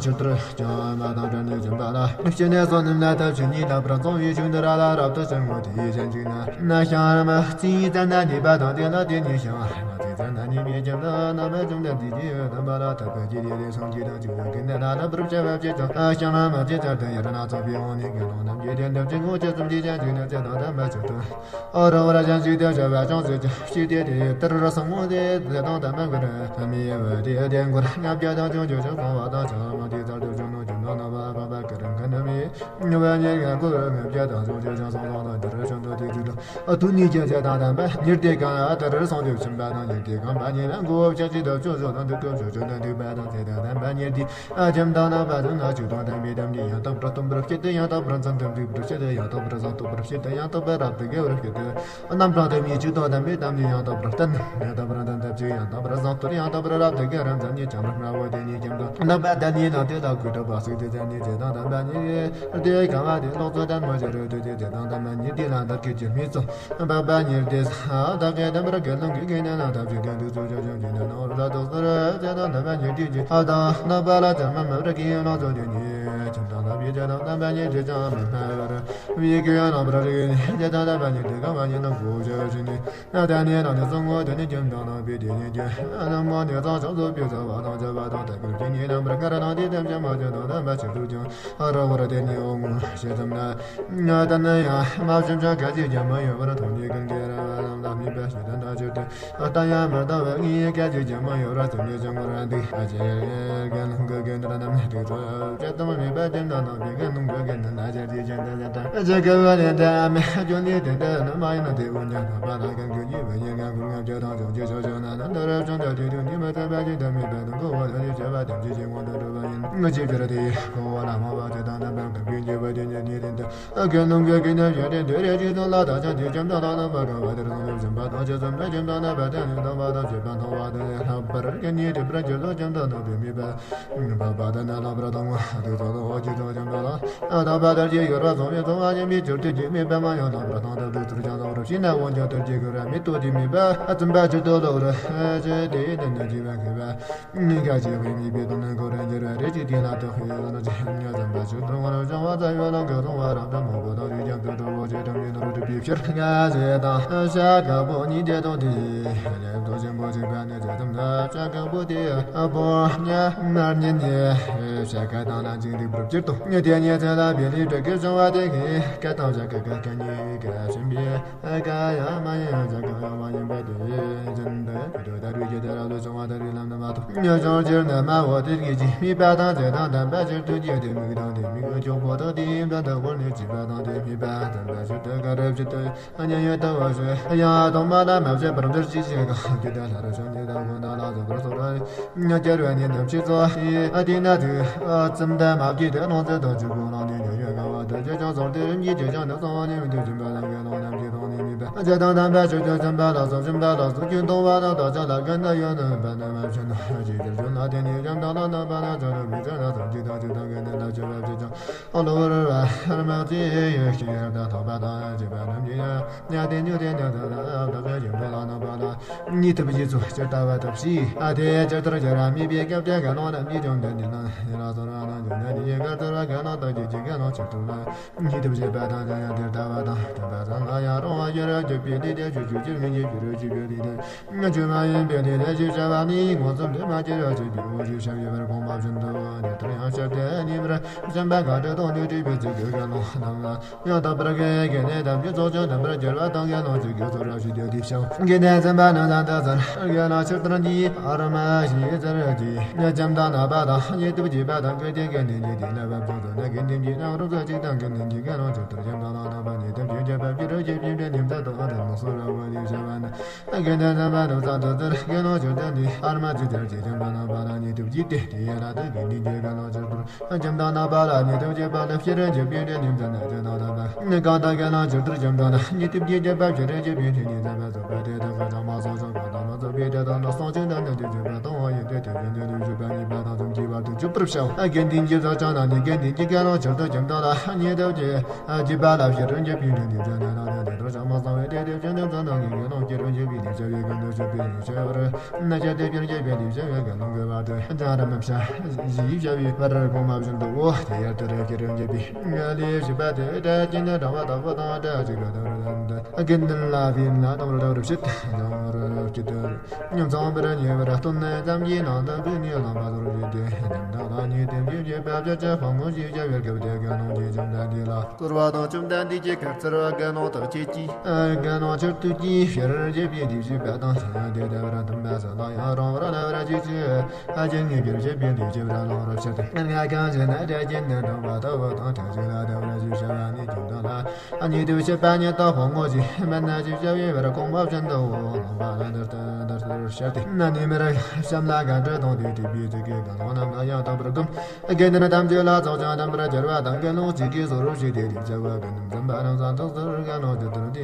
ཆུ་གཏེར་ཀྱང་མ་དང་བྲལ་ནས་འབྱིན་པ་ལ། ཕྱི་ནས་སོ་རྣམས་ལ་ཐབས་ཤེས་ཉིད་ལ་བར་མཚམས་ཡོད་ཅིང་འདི་ར་ལ་རབ་ཏུ་ཕྱིན་ངོ་། དེའི་ཞིང་གཅིག་ན་ཤང་མ་ཚིག་ཙམ་ན་ནི་པ་དང་དེ་ལ་དེ་ནི་ཤང་མ་ཚིག་ཙམ་ན་ནི་པའི་ཁྱིམ་དུ་རྣམ་པ་བཅོམ་ལྡན་འདས་ཀྱིས་དམ་པ་ལ་དད་པ་བསྐྱེད་དེ་དེ་སངས་རྒྱས་དང་བཅས་པའི་དགེ་འདུན་ལ་བསླབ་པར་བྱ་བ་བྱེད་ཅིང་། ཤང་མ་ཚིག་ཙམ་དུ་ཡར་ན་ཚོགས་པའི་འོང་ནས་དགེ་སློང་རྣམས་ཀྱིས་དེ་འདྲ་བྱེད་ངོ་། ཅི་ཙམ་གྱིས་ཀྱང་ཅིག་ནི་ཚེ་དང་ལྡན་པ་ཕྱིར་དུ། ཨོ་རོ་བར་ཅན་ཞིག་ཏུ་བྱ་བ་ཅུང་ཟད་ཀྱང་ཞིག་སྟེ། དེ་ལྟར་བསམ་མོ་དེ་དེ་དང་ལྡན་པ་གུ་རུ་མི་ཡི་བུ་དེ་དེ་མགུར་ཉག་བརྒྱ་དང་བཅུ་བཅུ་ཞིག་གསང་བ་དང་། ཆ་མ་དེ་ཚར་དུ་བྱུང་ནོ་ཀུན་དང་རྣམ་པར་དག་པ་གུ་རུ་མཁའ་འགྲོ་མའི་བུ་ཉེར་ལྔ་མགུར་ཉག་བརྒྱ་དང་བཅུ་བཅུ་ཞིག་གསང་བ་དང་། དེར་བྱོན་དུ་དེ་ཚུལ་དུ་ཐུགས་ནི་ཀྱང་ཚེ་དང་ལྡན་པ་ཉེར་བདུན་གང་ལྟར་སངས་རྒྱས་ཕྱིན་པ་དང་། ཉེར་བདུན་གང་པ་ཉིད་ལ་མགོ་བོ་ཕྱག་གཅིག་ཏུ་བཅུ་སོགས་དང་འདུག་གོ་བཅུ་བཅུ་དང་འདུག་པ་དང་། ཚེ་དང་ལྡན་པ་ཉེར་བདུན། ཨ་ཐིམ་དང་རྣམ་པ་དུ་ན་ཆོས་དང་ལྡན་པའི་དམ་ཉིད་ཡང་དག་པར་སྟོན་པར་བྱེད་དེ། ཡང་དག་པར་མཚན་དུ་འགྲིག་པར་བྱེད་དེ། ཡང་དག་པར་བཟང་བསྟོད་པར་བྱེད་དེ། ཡང་དག་པར་རབ་ཏུ་དགེ་བར་བྱེད་དེ། རྣམ་གྲངས་དུ་མའི་ཆོས་དང་ལྡན་པའི་དམ་ཉིད་ཡང་དག་པར་བསྟན། ཡང་དག་པར་ལྡན་ཐབས་ཀྱིས་ཡང་དག་པར་བཟང་བསྟོད། ཡང་དག་པར་རབ་ཏུ་དགེ་བར་མཛད་ནས་བྱམས་པར་སྨྲ་བ་དེ་ཉིད་ཀྱང་དང་། རྣམ་པ་དེ་ཉིད་ལ་དེ་དག་གིས་གྲུབ་པ་གཟིགས་ཏེ་མཛད་ནས། ཚེ་དང་ལྡན་པ་ཉིད་དེ་གང་བ་དེ་ལོག་ཚོད་ལྡན་མ་ཞིག་རུ་དུས་དེ། ཚེ་དང་ལྡན་པ་ཉིད་དེ་ལ་བདག་གིས་ཅི་སྨྲས་སོ། བ་བ་ཉེར་བདུན། བདག་གིས་དམ་པར་དགེ་སློང་གི་དགེ་རྣམས་ལ་ཐབས་ཀྱིས་དགེ་འདུན་ཚོགས་ཆོས་ཅན་གྱི་ནང་ན་འོ་ལ་དོགས་ཟེར། ཚེ་དང་ལྡན་པ་ཉེར་བདུན་གྱི་ཨ་དང་རྣམ་པ་ལ་ཚད་མ་མེད་པར་དགེ་སློང་ཚོགས་ཀྱི་ནི། ཁྱིམ་དང་ལྷ་བའི་ཚེ་དང་ལྡན་པ་ཉེར་བདུན་ཅང་མི་སྨྲ་བར་བའི་དགེ་སློང་པར་རིག་ནས། ཚེ་དང་ལྡན་པ་ཉེར་བདུན་གང་བ་ཉིད་ནམ་གོ་བྱ་བ་ཞིག་ནི། ད་ནི་རང་ནི་གསུང་ངོ་། དེ་ནི་ཁྱིམ་དང་ལྷ་བའི་དེ་ཉིད་ཀྱི་ཨ་ནི་མོ་ནི་ཚང་ཆགས་སུ་བུད་ཚར་བ་དང་བྱ་བ་དང་དེ་ཀུན་གྱི་ཉིད་རྣམ་པར་སྔར་ནང་དེ་ཙམ་ཅང་མ་བྱུང་དང་ལྡན་པ་ཕྱིར་དུ་ཀྱང་ཨ་ར་བ་ར་དེ་ནི་འོང་ངོ་ཞེས་བསམ་ན། ད་ནི་ཡང་མ་བྱུང་ཅང་སྐད་ཅིག་ཀྱང་མ་ཡོད་པར་མཐོང་ནས་ཀུན་དགའ་ར་བ་ལམ་ལ་དམིགས་པ་ཞིག་ཏུ་འདྲ་ཕྱིར་དུ། ད་ཡང་མ་ལྟ་བའི་ངའི་སྐད་ཅིག་ཀྱང་མ་ཡོད་ར་ཙམ་ནས་ཀྱང་མོ་ར་འདུག་ཨ་ཅེ་རྒན་ལྷུང་གི་རྒན་དར་རྣམས་ནི་དུས་ཚོད་བཅད་དམ་མེད་པ་ཅན་དང་ནང་པའི་རྒན་ལྷུང་གི་རྒན་དར་ན་ཅར་གྱི་ཅན་དར་ཅན་དར་ཨ་ཅེ་གི་བ་ནི་དེ་ཨ་མེ་ཅོ་ནི་དེ་འདྲ་ནི་མ་ཡིན་ན་དེ་འོན་ཀྱང་ལྷག་པ་ལ་རྒན་གྱི་ཉིད་བུ་ཉིད་ངན་ཀུན་ངན་བཅད་དང་ཅོག་ཅེ་ཅོག་ཅེ་ན་ན་འདི་རབ་བྱུང་དུ་དུས་དུས་ནི་མ་ཚད་པ་ཅིག་ཏུ་མེད་པ་དང་ཁོ་བོ་ལ་ནི་བྱ་བ་ཐམས་ཅད་ཀྱི་ངོ་དུ་གྲུབ་པ་ཡིན། ཅི་ཕྱིར་དེ་ཁོ་བོ་ལ་མ་བ་ཅི་དང་ན་པ་ག་བུ་ཉེ་བ་དེ་ཉེ་ནི་དེ་འདྲ། དགེ་སློང་གི་དགེ་རྣམས་ཡོན་ཏན་དེ་རེ་གཅིག་ཙམ་ལ་བདག་ཅག་འདི་ཁྱིམ་དང་ལྷ་རྣམ་པ་གང་བ་དེར་སོང་ནས་སྦྱིན་པ་དང་ཅི་བསམ་ན་ཁྱིམ་དང་རྣམ་པ་དེ་ནི་དང་བ་དང་བྱེད་པ་མཐོང་བ་དེ་ལས་ལྷག་པར་སྐད་ནི་དེ་པར་གྱུར་ལོ་ཁྱིམ་དང་རྣམ་པའི་དམིགས་པ་འཕགས་པ་དེ་ནི་ལྷག་པར་མཐོང་བ་དེ་ཚོགས་ལ་འོ་ཅི་ཚོགས་ཁྱིམ་དང་ལྷ་དང་བ་དར་གྱི་ཡོད་པ་ཚོགས་པའི་ཚོགས་པ་ཉམས་པའི་གྱུར་དུས་ཀྱི་དམིགས་པ་མ་ཡང་ལྷག་པར་མཐོང་ཐབས་དུས་ཚུལ་ཀྱང་ལྷག་པར་ཕྱིན་ན་འོན་ཀྱང་དར་གྱི་གུ་ར་མི་ལྟོ་དེ་དམིགས་པ་ཨ་ཙམ་པ་གྱུར་དུ་ལོག་རུ་ཨ་ཅེ་དེ་ཡི་དོན་དུ་བགྱི་བ་མཁས་པ། ནི་ག་ཅེ་བའི་མི་བའི་དོན་ནི་གོ་ར་འགྱུར་བ་རེ་ཅིག་དེ་ལ་དོ་ཧེ་ཡོད་ན་ཅི་ཉ་ཙམ་པ་ཅིག་དོན་ངོ་ར་བྱང་བ་ཙམ་ཡོད་ལ་ག་དོན་བ་རང་དོན་མོ་གོ་དང་རིགས་ཀྱང་དོན་གྲུབ་བོ་ཅེ་དམ་ནི་ནོར་གྲུབ་པའི་ཕྱིར་ང་ཟེ་དང་ཤ་ག་པོ་ཉིད་དེ་དང་དེ་ལེབ་དོ་ཆེན་པོ་ཅིག་པ་ནི་ཅེ་དམ་ན་ཤ་ག་པོ་དེ་ཨ་པོ་ཉ་མར་ཉན་ནི་ཤ་ག་དང་ལ་ཅིག་རིག་པར་བསྐྱུར་ཏོ། ཉ་དེ་ཉ་ཚེ་ལ་བེ་ལི་བྲེ་གི་བྱུང་བ་དེ་གི་ཀ་དང་ཤ་ག་ག་ག་ཉི་ག་བྱིན་པའི། ཀ་ཡ་མ་ཡིན་ཡང་ཅང་གང་ཡང་མ་ཡིན་པ་དེ་བཞིན་དུ་ཀུན་ཏུ་ལྟ་བུའི་རྒྱུ་དེ་རབ་ཏུ་བྱུང་བ་དེ་རིགས་ལམ་དུ་མ་ཐོབ། ཉོན་ཆུང་སྤྱིར་ནི་མ་འོ་དེ་རིགས་ཀྱི་དམིགས་པ་དང་ཚེ་དང་ལྡན་པ་སྤྱིར་དུ་སྐྱེ་སྟེ་མིག་དང་དེ་མིག་གི་འཇུག་པོ་དང་དེའི་འབྲས་དང་བར་ནི་བྱིས་པ་དང་དེ་དམིགས་པ་ལྡན་པ་སྤྱིར་དུ་ག་རེ་བྱེད་དུ་ཡང་ཡོད་དུ་བ་ཞུ་ཡང་དང་མ་ལ་མ་བྱེད་པར་འདིར་ཅི་བྱེད་གང་རྒྱུ་དེ་ལྷ་རུ་བྱུང་ནས་དང་ཁོ་ན་ལ་བཟོད་པར་སོགས་རང་སྐྱེ་རུ་ནི་ནམ་ཞིག་ཚོ་ཡི་ཨ་དེ་ན་དུ་ཙམ་དུ་མ་བགྱིས་ཏེ་ལོངས་སྤྱོད་དང་བཅུ་པོ་ལོངས་ནས་ཉོན་ཡོད་གང་བ་དུ་ཅི་ཅང་ཚོར་ཏེ་རིམ་གྱིས་ཇེ་ཆུང་དུ་སོང་བ་ནི་མི་དུ་བྱིན་པ་དང་དགེ་སློང་རྣམས་ཀྱིས་མཐོང་ནས་དམིགས་པ་ཇི་ལྟར་དམ་པ་ཆོས་ཀྱང་སེམས་དཔའ་ལ་སོགས་སྦྱིན་པ་ལ་སོགས་ཀྱིས་མཐོང་བ་དང་དག་ཅིང་ལ་ཀུན་ཏུ་ཡོད་ནི་འབད་ནི་མ་བྱུང་ན་ཅིའི་ཕྱིར་བྱུང་ན་དེ་ནི་ཡང་དག་ལ་རྣམ་པ་ན་བྱ་རུང་མི་བྱ་ན་སངས་རྒྱས་དང་ཇི་ལྟར་དགེ་འདུན་ལ་སྤྱོད་པ་བྱེད་ཅིང་། ཨ་ལོ་བར་བར་མ་ཚེ་ཡོད་ཤེས་ཡོད་དང་ཐོབ་པ་དང་བྱེད་པ་རྣམས་ཀྱིས་ཡང་དེ་ཉིད་དེ་ནི་ཐོབ་པ་དང་བདག་གི་ཡོན་ཏན་ལ་རྣམ་པ་ལ་ཉིད་ཐུབ་རྗེས་སུ་ཇི་ལྟ་བ་ཐབས་ཤེས་ཨ་དེ་ཇི་ལྟར་ཇི་ར་མེད་པའི་སྐབས་དེ་དགེ་སློང་རྣམས་ཀྱིས་བཅོམ་ལྡན་འདས་ལ་ཡི་རང་སོར་རང་ན་འཇུག་ན་དེ་ཡི་ག་ཚོར་བ་དགེ་སློང་དག་གིས་ཇི་དགེ་སློང་ཕྱིར་ཐུབ་ལ་ཉིད་ཐུབ་བྱེད་པ་དང་ཀྱང་ཡང་དེ་ལྟ་བ་དང་དེ་ལྟ་ས་ལ་ཡང་རུང་བ་ཡོད། བརྒྱད་པའི་ལས་དེ་ཆོས་ཅན། ཆོས་མིན་གྱི་ཕྱིར་བརྗོད་པའི་ལས་དེ། ཆོས་མ་ཡིན་པའི་ལས་དེ་ཞེས་བྱ་བ་ནི། མངོན་སུམ་དུ་མ་སྐྱེས་པར་བྱེད་པའི་དབང་ཞེས་བྱ་བའི་བར་གོང་མ་བཞིན་དུ། དེ་ལྟར་ཡང་སྤྱིར་དེ་ཉིད་པར་སེམས་པ་གང་དྲན་དང་ནི་སྒྲིབ་པའི་ཚིག་གི་དགེ་སློང་རྣམས་ལ། ཡང་དག་པར་དགེ་བའི་གནས་ཐམས་ཅད་རྫོགས་ཆེན་དམ་པར་གྱུར་པ་དང་དགེ་སློང་ཆོས་ཀྱི་ཚུལ་རབ་ཞི་སྟེ་དེ་བྱའོ། དགེ་འདུན་གསུམ་པ་ནི་ཟན་དུ་ཟན། དགེ་སློང་ཆོས་ལྟར་འདི་ཡི་བར་མ་ཞེས་ཟེར་གྱི། བྱམས་དང་བརྣག་པ་དང་། ཉེ་དུ་བྱེད་པ་དང་། གལ་ཏེ་དགེ་འདུན་གྱི་དགེ་ལ་བབ་ཀྱང་ཚུལ་ནི། དགེ་འདུན་གྱི་རྣམ་རོལ་ཚུལ་གཅིག་དང་། དགེ་འདུན་གྱི་དགེ་སློང་ཆོས་ལྟར་བྱམས་དང་བརྣག་པ། ཉེ་དུ་བྱེད་པ་ཕྱིར་རོ་བྱེད་པའི་ཉིན་མཚན་དུ་ཨ་དང་ནོ་སོ་ར་བ་ལས་བྱ་བ་ནི། དགེ་འདུན་གསུམ་པ་ནི་ཟན་དུ་ཟན། དགེ་སློང་ཆོས་ལྟར་འདི་ཡི་བར་མ་ཞེས་ཟེར་གྱི། བྱམས་དང་བརྣག་པ་དང་། ཉེ་དུ་བྱེད་པ་དེ་ཡི་ལ་དེ་དགེ་འདུན་གྱི་དགེ་སློང་ཆོས་ལྟར། བྱམས་དང་བརྣག་པ་ལ། ཉེ་དུ་བྱེད་པ་ལ་ཕྱིར་རོ་བྱེད་པའི་ཉིན་མཚན་དུ་ཨ་དང་ནོ་སོ་ར་བ། གང་དག་དགེ་སློང་ཆོས་ལྟར་བྱམས་དང་ན། ཉེ་དུ་བྱེད་པ་ཕྱིར་རོ་བྱེད་པའི་ཉིན་མཚན་དུ་ཨ་སོ་ར་བ། དེ་དག་གི་བྱམས་མ་སོགས་སོགས་གང་དང་མ་སོགས་པའི་དེ་དག་ནི་སོགས་ཅིག་དང་ནི་དེ་བྱེད་པ་དང་བ་ཡིན་ཏེ། དེ་བཞིན་དུ་ལུས་བྱེད་པ་གཉིས་པ་དང་གསུམ་གྱི་བར་དུ་འཇུག་པར་བྱའོ། དགེ་འདུན་གྱི་ཚོགས་ཀྱང་ན་ནི། དགེ་འདུན་གྱི་དགེ་སློང་ཆོས་ལྟར་བྱམས་དང་ལ། ཉེ་དུ་བྱེད་བྱེད་པ་ལ་ཕྱིར་རོ་བྱེད་པའི་ཉིན་མཚན་དུ་ཨ་དང་དེ་ལྟར་བྱམས་མ་སོགས་པའི་དེ་དེ་བཞིན་དུ་ཚོགས་རྣམས་ཀྱི་དགེ་སློང་ཕྱིར་རོ་བྱེད་པའི་ཉིན་བྱ་བའི་ཀུན་ཏུ་སྤྱོད་པའི་ཉིན་བྱ་བར། ན་བྱ་སྟེ་ཕྱིར་བྱེད་པའི་ཉིན་བྱ་བའི་དགེ་སློང་གི་བར་དུ། ཅང་ར་མི་བྱ་ཞེས་བྱ་བའི་བར་གོང་མ་བཞིན་དུའོ། དེ་ཡང་དེ་ལྟར་ཕྱིར་རོ་བྱེད་པའི་ལས་བྱེད་པ་དེ་སྒྲ་གཅིག་ནི་འགྲེང་བ་ལྟ་བུ་དང་སྒྲ་གཅིག་པ་ལྟ་བུ་དང་། དགེ་འདུན་ལ་བྱིན་ལ་དང་བར་དང་བར་བྱེད་ཀྱང་བར་བྱེད་དུ། མཚུངས་པར་ཉེ་བར་སྟོན་ནས་ཙམ་གྱི་ནང་དུ་བསྡུས་ནས་བླངས་པ་ཚུལ་བཞིན་ཏེ། བྱམས་དང་ལ་ཉེ་དུ་བྱེད་པ་ཕྱིར་བྱེད་པ་ཕོ་མོ་ཞེས་བྱ་བའི་སྐབས་དེ་དགེ་སློང་གི་བྱམས་དང་འདི་ལ། གསོལ་བ་དང་བཅོམ་ལྡན་འདས་ཀྱི་ཁར་གསོལ་བ་དགེ་སློང་དག་ཁྱེད་ཀྱིས། དགེ་སློང་ཆོས་ལྟར་གྱི་ཕྱིར་བྱེད་པའི་ལས་བྱེད་པ་དང་། ཡང་དེ་ལྟ་བུར་སྟོན་པ་སུ་ལ་ཡང་རུང་བར་སླབ་པར་བྱེད་ཅིང་། ཨ་ཅེ་ངེས་པར་བྱེད་པའི་ལས་བྱེད་པར་སློབ་པར་བྱེད་དེ། ང་གང་ཞིག་ན་སྒྲ་གཅིག་ནི་འགྲེང་བ་ལྟ་བུ་དང་། སྒྲ་གཅིག་ལ་ལྟ་བུར་ཞེས་བྱ་བ་ནི། བྱམས་དང་ལ་ཉེ་དུ་བྱེད་པ་ཉིད་དུ་ཕོ་མོ་ཞེས་མིན་ན་ཞེས་བྱ་བའི་བར་གོང་མ་བཞིན་དུའོ། ལུང་པ་ལ་འདིར་ལྟ་འདིར་ལྟར་བཤད་དེ། ན་ནི་མར་གཤམ་ལ་ག་འདྲ་དང་དེ་དྲིས་པའི་ཚིག་གིས་དགེ་སློང་རྣམས་ལ་ཡང་དག་པར་བསྒོམ། དགེ་འདུན་ཐམས་ཅད་ལ་ཚོགས་ཀྱང་དམ་པར་གྱུར་པ་དང་། དགེ་སློང་གཅིག་གིས་སོ་སོར་ཞིག་སྟེ་དེ་བྱ་བ་དགེ་འདུན་གསུམ་པ་རྣམས་སུ་ཐུགས་སུ་དགེ་སློང་ཇི་ལྟར་འདི་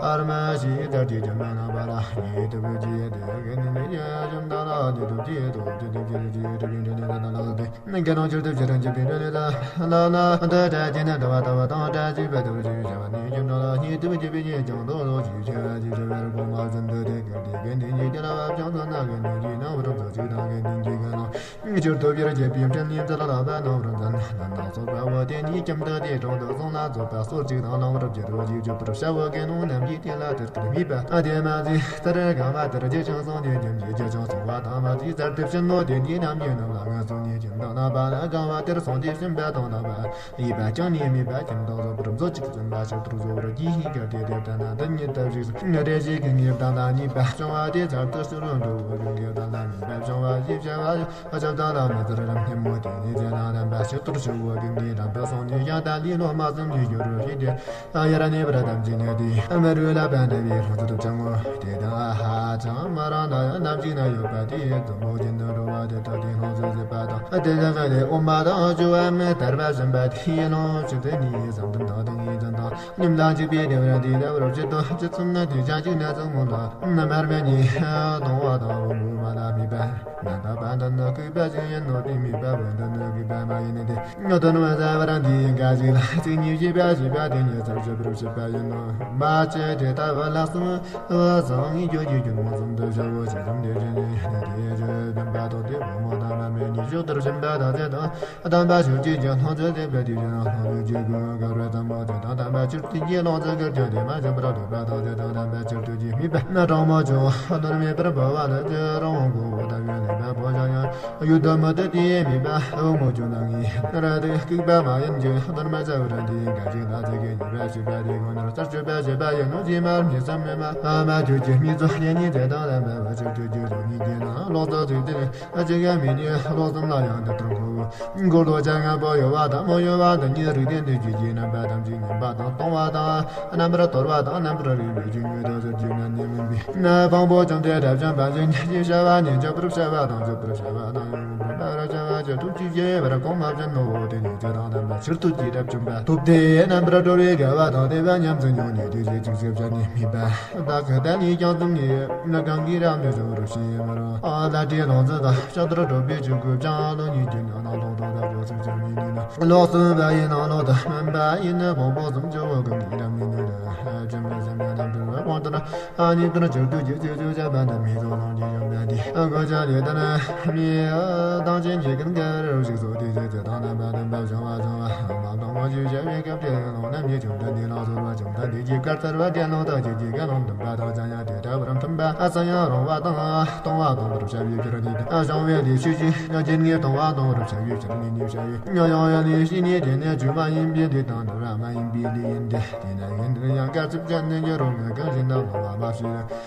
བར་མ་ཞེས་ཟེར་གྱི། བྱམས་མ་ན་བ་ལ་ཉེ་དུ་བུ་ཇི་ཡེ་དེ་དགེ་འདུན་ཉེ་ཡ་བྱམས་དང་ལ་ཉེ་དུ་ཇི་ཡེ་དོ་ཇི་དུ་ཇི་རུ་ཇི་ཡེ་དུ་བི་འདྲ་ནི་ད་ན་ལ་དེ། དགེ་སློང་ཆོས་ལྟར་བྱེད་རང་བྱེད་པའི་འདྲ་ནི་ད་ལ་ལ་འདི་སྒྲ་གཅིག་ནི་འགྲེང་བ་ལྟ་བུ་དང་། སྒྲ་གཅིག་པ་ལྟ་བུ་ཞེས་བྱ་བ་ནི། བྱམས་དང་ལ་ཉེ་དུ་བུ་ཇི་བི་ཉེ་ཀྱང་དོ་ལོ་ཞེས་བྱ་བ་ཇི་བྱ་བར་གོང་མ་བཞིན་དུ་དེ་སྐབས་དེ་དགེ་འདུན་གྱི་དགེ་ལ་བབ་ཀྱང་ཚོགས་རྣམས་དགེ་འདུན་གྱི་རྣམ་རོལ་ཚུལ་གཅིག་དང་། དགེ་འདུན་གྱི་དགེ་སློང་ཆོས་ལྟར་བྱེད་པའི་འཕྲིན་ལས་མཛད་ལ་བབ་པ་རྣམ་རོལ་མཛད་རྣམས་ལ་སོགས་པའོ། དེ་ཉིད་ཁྱིམ་དུ་དེ་དྲུང་དུ་སོང་ལ་རྫོགས་པ་སོར་གཅིག་དང་བླང་བར་བགྱིའོ་ཞེས་བརྗོད་པར་བྱའོ། དགེ་སློང་རྣམས་ཀྱིས་དེ་ལ་དེར་སྐུར་སྨྲས་པ། ཨ་དེ་མ་ཟད་ཚར་གང་བ་དེར་ཇི་ཞིག་སོང་སྟེ་ཁྱིམ་གྱི་ཇི་ཞིག་སོང་བ་དང་མ་ཟད་ཚར་དེ་བྱིན་ནོ། དེ་ཉིད་རྣམས་ཀྱི་རྣམས་ལ་ངན་སོང་ནས་ཁྱིམ་དུ་བླངས་པ་ལ། གང་བ་དེར་སོང་སྟེ་བྱིན་པ་དང་བླངས་པ་ཡིས་པ་ཀྱང་ནི་སྨྲས་པ། ཁྱིམ་དུ་བཟོད་པར་མཛོད་ཅིག་བྱིན་པ་ཕྱིར་དུ་བཟོད་པར་བགྱི་ཞིང་། གལ་ཏེ་དེ་ལྟ་ན་འདི་ཉིད་དུ་བཞུགས་སུ་རེ་ཞིག་གི་ངེས་དང་ལ་ཉེས་པ་བྱུང་བ་དེ་ཚར་དུ་ཕྱིར་རོ་འགྲོ་བོ་ཡོང་གི་དང་ལ་ཉེས་པ་བྱུང་བ་ཞེས་བྱ་བ། ཨ་ཅག་དང་ལ་མི་ཚར་རམ་སྙམ་མོ། དེ་ནས་ཚེ་ལ་རམ་པ་ཕྱིར་དུ་ཕྱི་བོ་གི་ངེས་རམ་པ་སོང་ནས་ཀྱང་ད་ལི་ལོ་མ་གསུམ་གྱི་རྒྱུ་རུ་ཤི་སྟེ། ཡར་གནས་པར་དམ་བཅས་ནས་དེ་མི་རུ་ལ་པན་དེ་བའི་ལྷུང་བཟེད་དུ་བྱང་ངོ་། དེ་དང་ཧ་ཅང་མ་རང་ན་ཡང་རྣམ་ཅིག་ན་ཡོད་པ་དེ་ཡི་དུ་མོ་བཞིན་དུ་འགྲོ་བ་དེ་དག་དེ་ལྷུང་བཟེད་ཟད་པ་དང་། དེ་ལ་ཁ་ལས་འོ་མ་དང་བཅུ་བ་མི་དར་བ་བཞིན་པ་དེ་ཡི་ལོངས་སྤྱོད་དེ་ནི་བསམ་གཏན་དང་དེ་ཉིད་ཙམ་དང་། ཉིམ་དང་བཅས་པའི་བདེ་བ་དེ་ལ་བར་ཆད་དུ་ཇི་ཙམ་ན་དེ་ཅང་གཅིག་ན་ཙམ་མོ་ལ་ན་མར་མེ་ཉིད་གཏོང་བ་དང་འོ་མ་ལ་མེད་པ། ན་ད་པ་འདི་ནི་ལྐུགས་པ་ཞིག་ཡིན་ནོ། དེ་མེད་པ་བོ་འདི་ནི་ལྐུགས་པ་མ་ཡིན་ཏེ། དོན་མི་ཟ་བར་འདི་ཡི་འགའ་ཞིག་ལ་ཚིག་གཉིས་བཞི་པ་བཞི་པ་དེ་ཉིད་ཚར་གཅོད་པར་བྱེད་པ་ཡིན་ནོ། མ་ཅི་དེ་ལྟ་བུ་ལ་གསུམ་བཟང་ངེས་བརྗོད་ཀྱི་རྒྱུ་མངོན་སུམ་དུ་བྱའོ། ཞེས་སམ་དེ་བཞིན་ཉིད་ནི་དེའི་རྒྱུ་བདེན་པ་དང་དེ་བུ་མོ་དང་མ་མེད་ཉིད་ཞོག་ལྟར་བྱིན་པ་དང་དེ་དང་། དམ་པ་ཆོས་ཀྱི་རྒྱུ་ལྷུང་བཟེད་ཟད་པའི་དུས་ཀྱི་ལྷུང་བཟེད་ཀྱི་སྒོ་གར་བའི་ཙམ་པོ་དེ་དང་། དམ་པ་ཆོས་ཀྱི་རྒྱུ་ལྷུང་བཟེད་ཀྱི་རྒྱུ་དེ་མ་བྱིན་པར་སྡོད་པ་དང་དེ་དང་། དམ་པ་ཆོས་ཀྱི་རྒྱུ་སྨྲས་པ་ན་དྲང་མོ་ཆུང་བ་ནོར་མེད་པར་འབུལ་བ་ལ་དེ་རང་དབང་གོ་བོ་ལྟ་བུའི་ལེགས་པ་པོ་ཞིག་ཡང་ཡུལ་དུ་མི་ལྟོས་ཏེ་སྨྲས་པ། འོ་མོ་ཆུང་ན་ངས་ར་དེ་ལྐུགས་པ་མ་ཡིན་གྱི་དོན་མ་བྱ་བར་འདི་འགའ་ཞིག་ལ་ཚིག་གི་ཉེས་པ་ཞིག་པ་དེ་ཁོ་ནར་ཚར་གཅོད་པ་བྱེད་པ་ཡིན་ནོ། ཅི་མར་མི་བསམ་མེད་མ་མ་ཁྱོད་ཀྱི་སྨྲས་ཚུལ་ཡིན་ཉིད་དེ་དང་ལྡན་པ་བ་ཆོས་ཀྱི་རྒྱུ་ལོ་ཉིད་ཀྱི་ནང་ལོག་ཏུ་ཚིག་དེ། ཨ་ཅི་ག་མི་ཉིད་ལོག་གསུམ་ལ་ཡང་འདི་ལྟར་གོ། མགོ་ལོག་ཅན་ང་པོ་ཡོད་པ་དང་མོ་ཡོད་པ་དང་གཉིས་རིགས་ལྡན་དུ་རྒྱུད་ཀྱི་རྣམ་པ་ཐམས་ཅད་ངན་པ་དང་སྟོང་བ་དང་རྣམ་པར་དོར་བ་དང་རྣམ་པར་རིག་པའི་རྒྱུ་ཉིད་དུ་ཟེར་རྒྱུ་ན་ནི་མིན་པས་ན། དཔང་པོ་བཅོམ་ལྡན་འདས་བྱམས་པ་ཉིད་ཅེས་བྱ་བ་ནི་འཇོག་པར་བྱ་བ་དང་འཇོག་པར་བྱ་བ་དང་ཡོང་བར་བྱ་བ་ཅི་ཐུགས་རྗེ་ཆེ་བར་གོང་མ་བཞིན་ནོ། དེ་ཉིད་ཚེ་དང་ལྡན་པ་ཕྱིར་ཐུགས་ཀྱི་རབ་བྱུང་བ་ཐུབ་སྟེ་རྣམ་པར་གྲོལ་བའི་དགའ་བ་དང་བདེ་བ་ཉམས་སུ་མྱོང་ནས་དེ་ཞེས་ཅིག་ཟེར་བྱ་ནི་མིན་པ། བདག་གི་བདག་ཉིད་ཀྱང་གསུང་ངེས་ན་གང་གིས་རབ་ནི་གཟུང་རུ་ཤེས་མི་རུང་། ཨ་ལ་དྲི་ལོང་ཚོད་དང་ཕྱག་ཏུ་གྲོགས་པའི་ཆོས་སྐུ་བྱང་ལོ་ཉིད་ཀྱི་ནང་ན་ལོག་ཏུ་བདག་གོ་ཚིག་ཅར་མི་ནུས་ན། ལོག་གསུམ་པ་ཡི་ནང་ལོག་ཏུ་སྨོན་པ་ཡིན་ན་དབང་པོ་གསུམ་སྤྱི་བོ་གང་གིས་རབ་ནི་ནུས་ན། ལྕམ་ལ་སེམས་ལ་རྣམ་གྲོལ་བ། དབང་དུ་ན། ཨ་ནི་དུ་ན་ཇོ་དུ་ཇི་ཇི་ཇོ་ཇ་བན་དུ་མི་ཟོ་ལོང་ཇི་ཇོ་བན་དི། ཨ་གོ་ཇ་ལི་དུ་ན་མི་ཨ་དང་ཅན་ཇི་ཀན་ག་རུ་ཞིག་ཟོ་དི་ཇི་ཇི་དང་ན་བན་དུ་བ་ཇོ་བ་ཇོ་བ་མ་དང་བ་ཇི་ཇ་བི་ཀ་ཏེ་ལོང་ན་མི་ཇོ་བན་དི་ལ་ཟོ་བ་ཇོ་བན་དི་ཇི་ཀར་ཚར་བ་ཏེ་ལོང་དང་ཇི་ཇི་ཀ་ལོང་དུ་བ་དང་ཇ་ཡ་ཏེ་ད་བ་རམ་ཐུམ་པ་ཨ་ས་ཡ་རོང་བ་དང་སྟོང་བ་དང་བ་རུ་ཞ་བི་ཁྱེར་ནི་ཨ་ཞང་བི་ལི་ཤུ་ཅི་ཡ་ཇི་ནི་སྟོང་བ་དང་བ་རུ་ཞ་བི་ཁྱེར་ནི་ནི་ཞ་བི་ཉོ་ཡོང་ཡ་ནི་ཤི་ནི་ཏེ་ནེ་ཇུ་མ་ཡིན་པི་ལི་དང་དུ་ར་མ་ཡིན་པི་ལི་ཡིན་ཏེ། དེ་ན་ཡིན་དུ་ཡང་སྐར་ཚིགས་ཅན་ནི་ཉོ་རོགས་ངན་གང་ཞིག་ན་མ་མ་མ་ཞིག་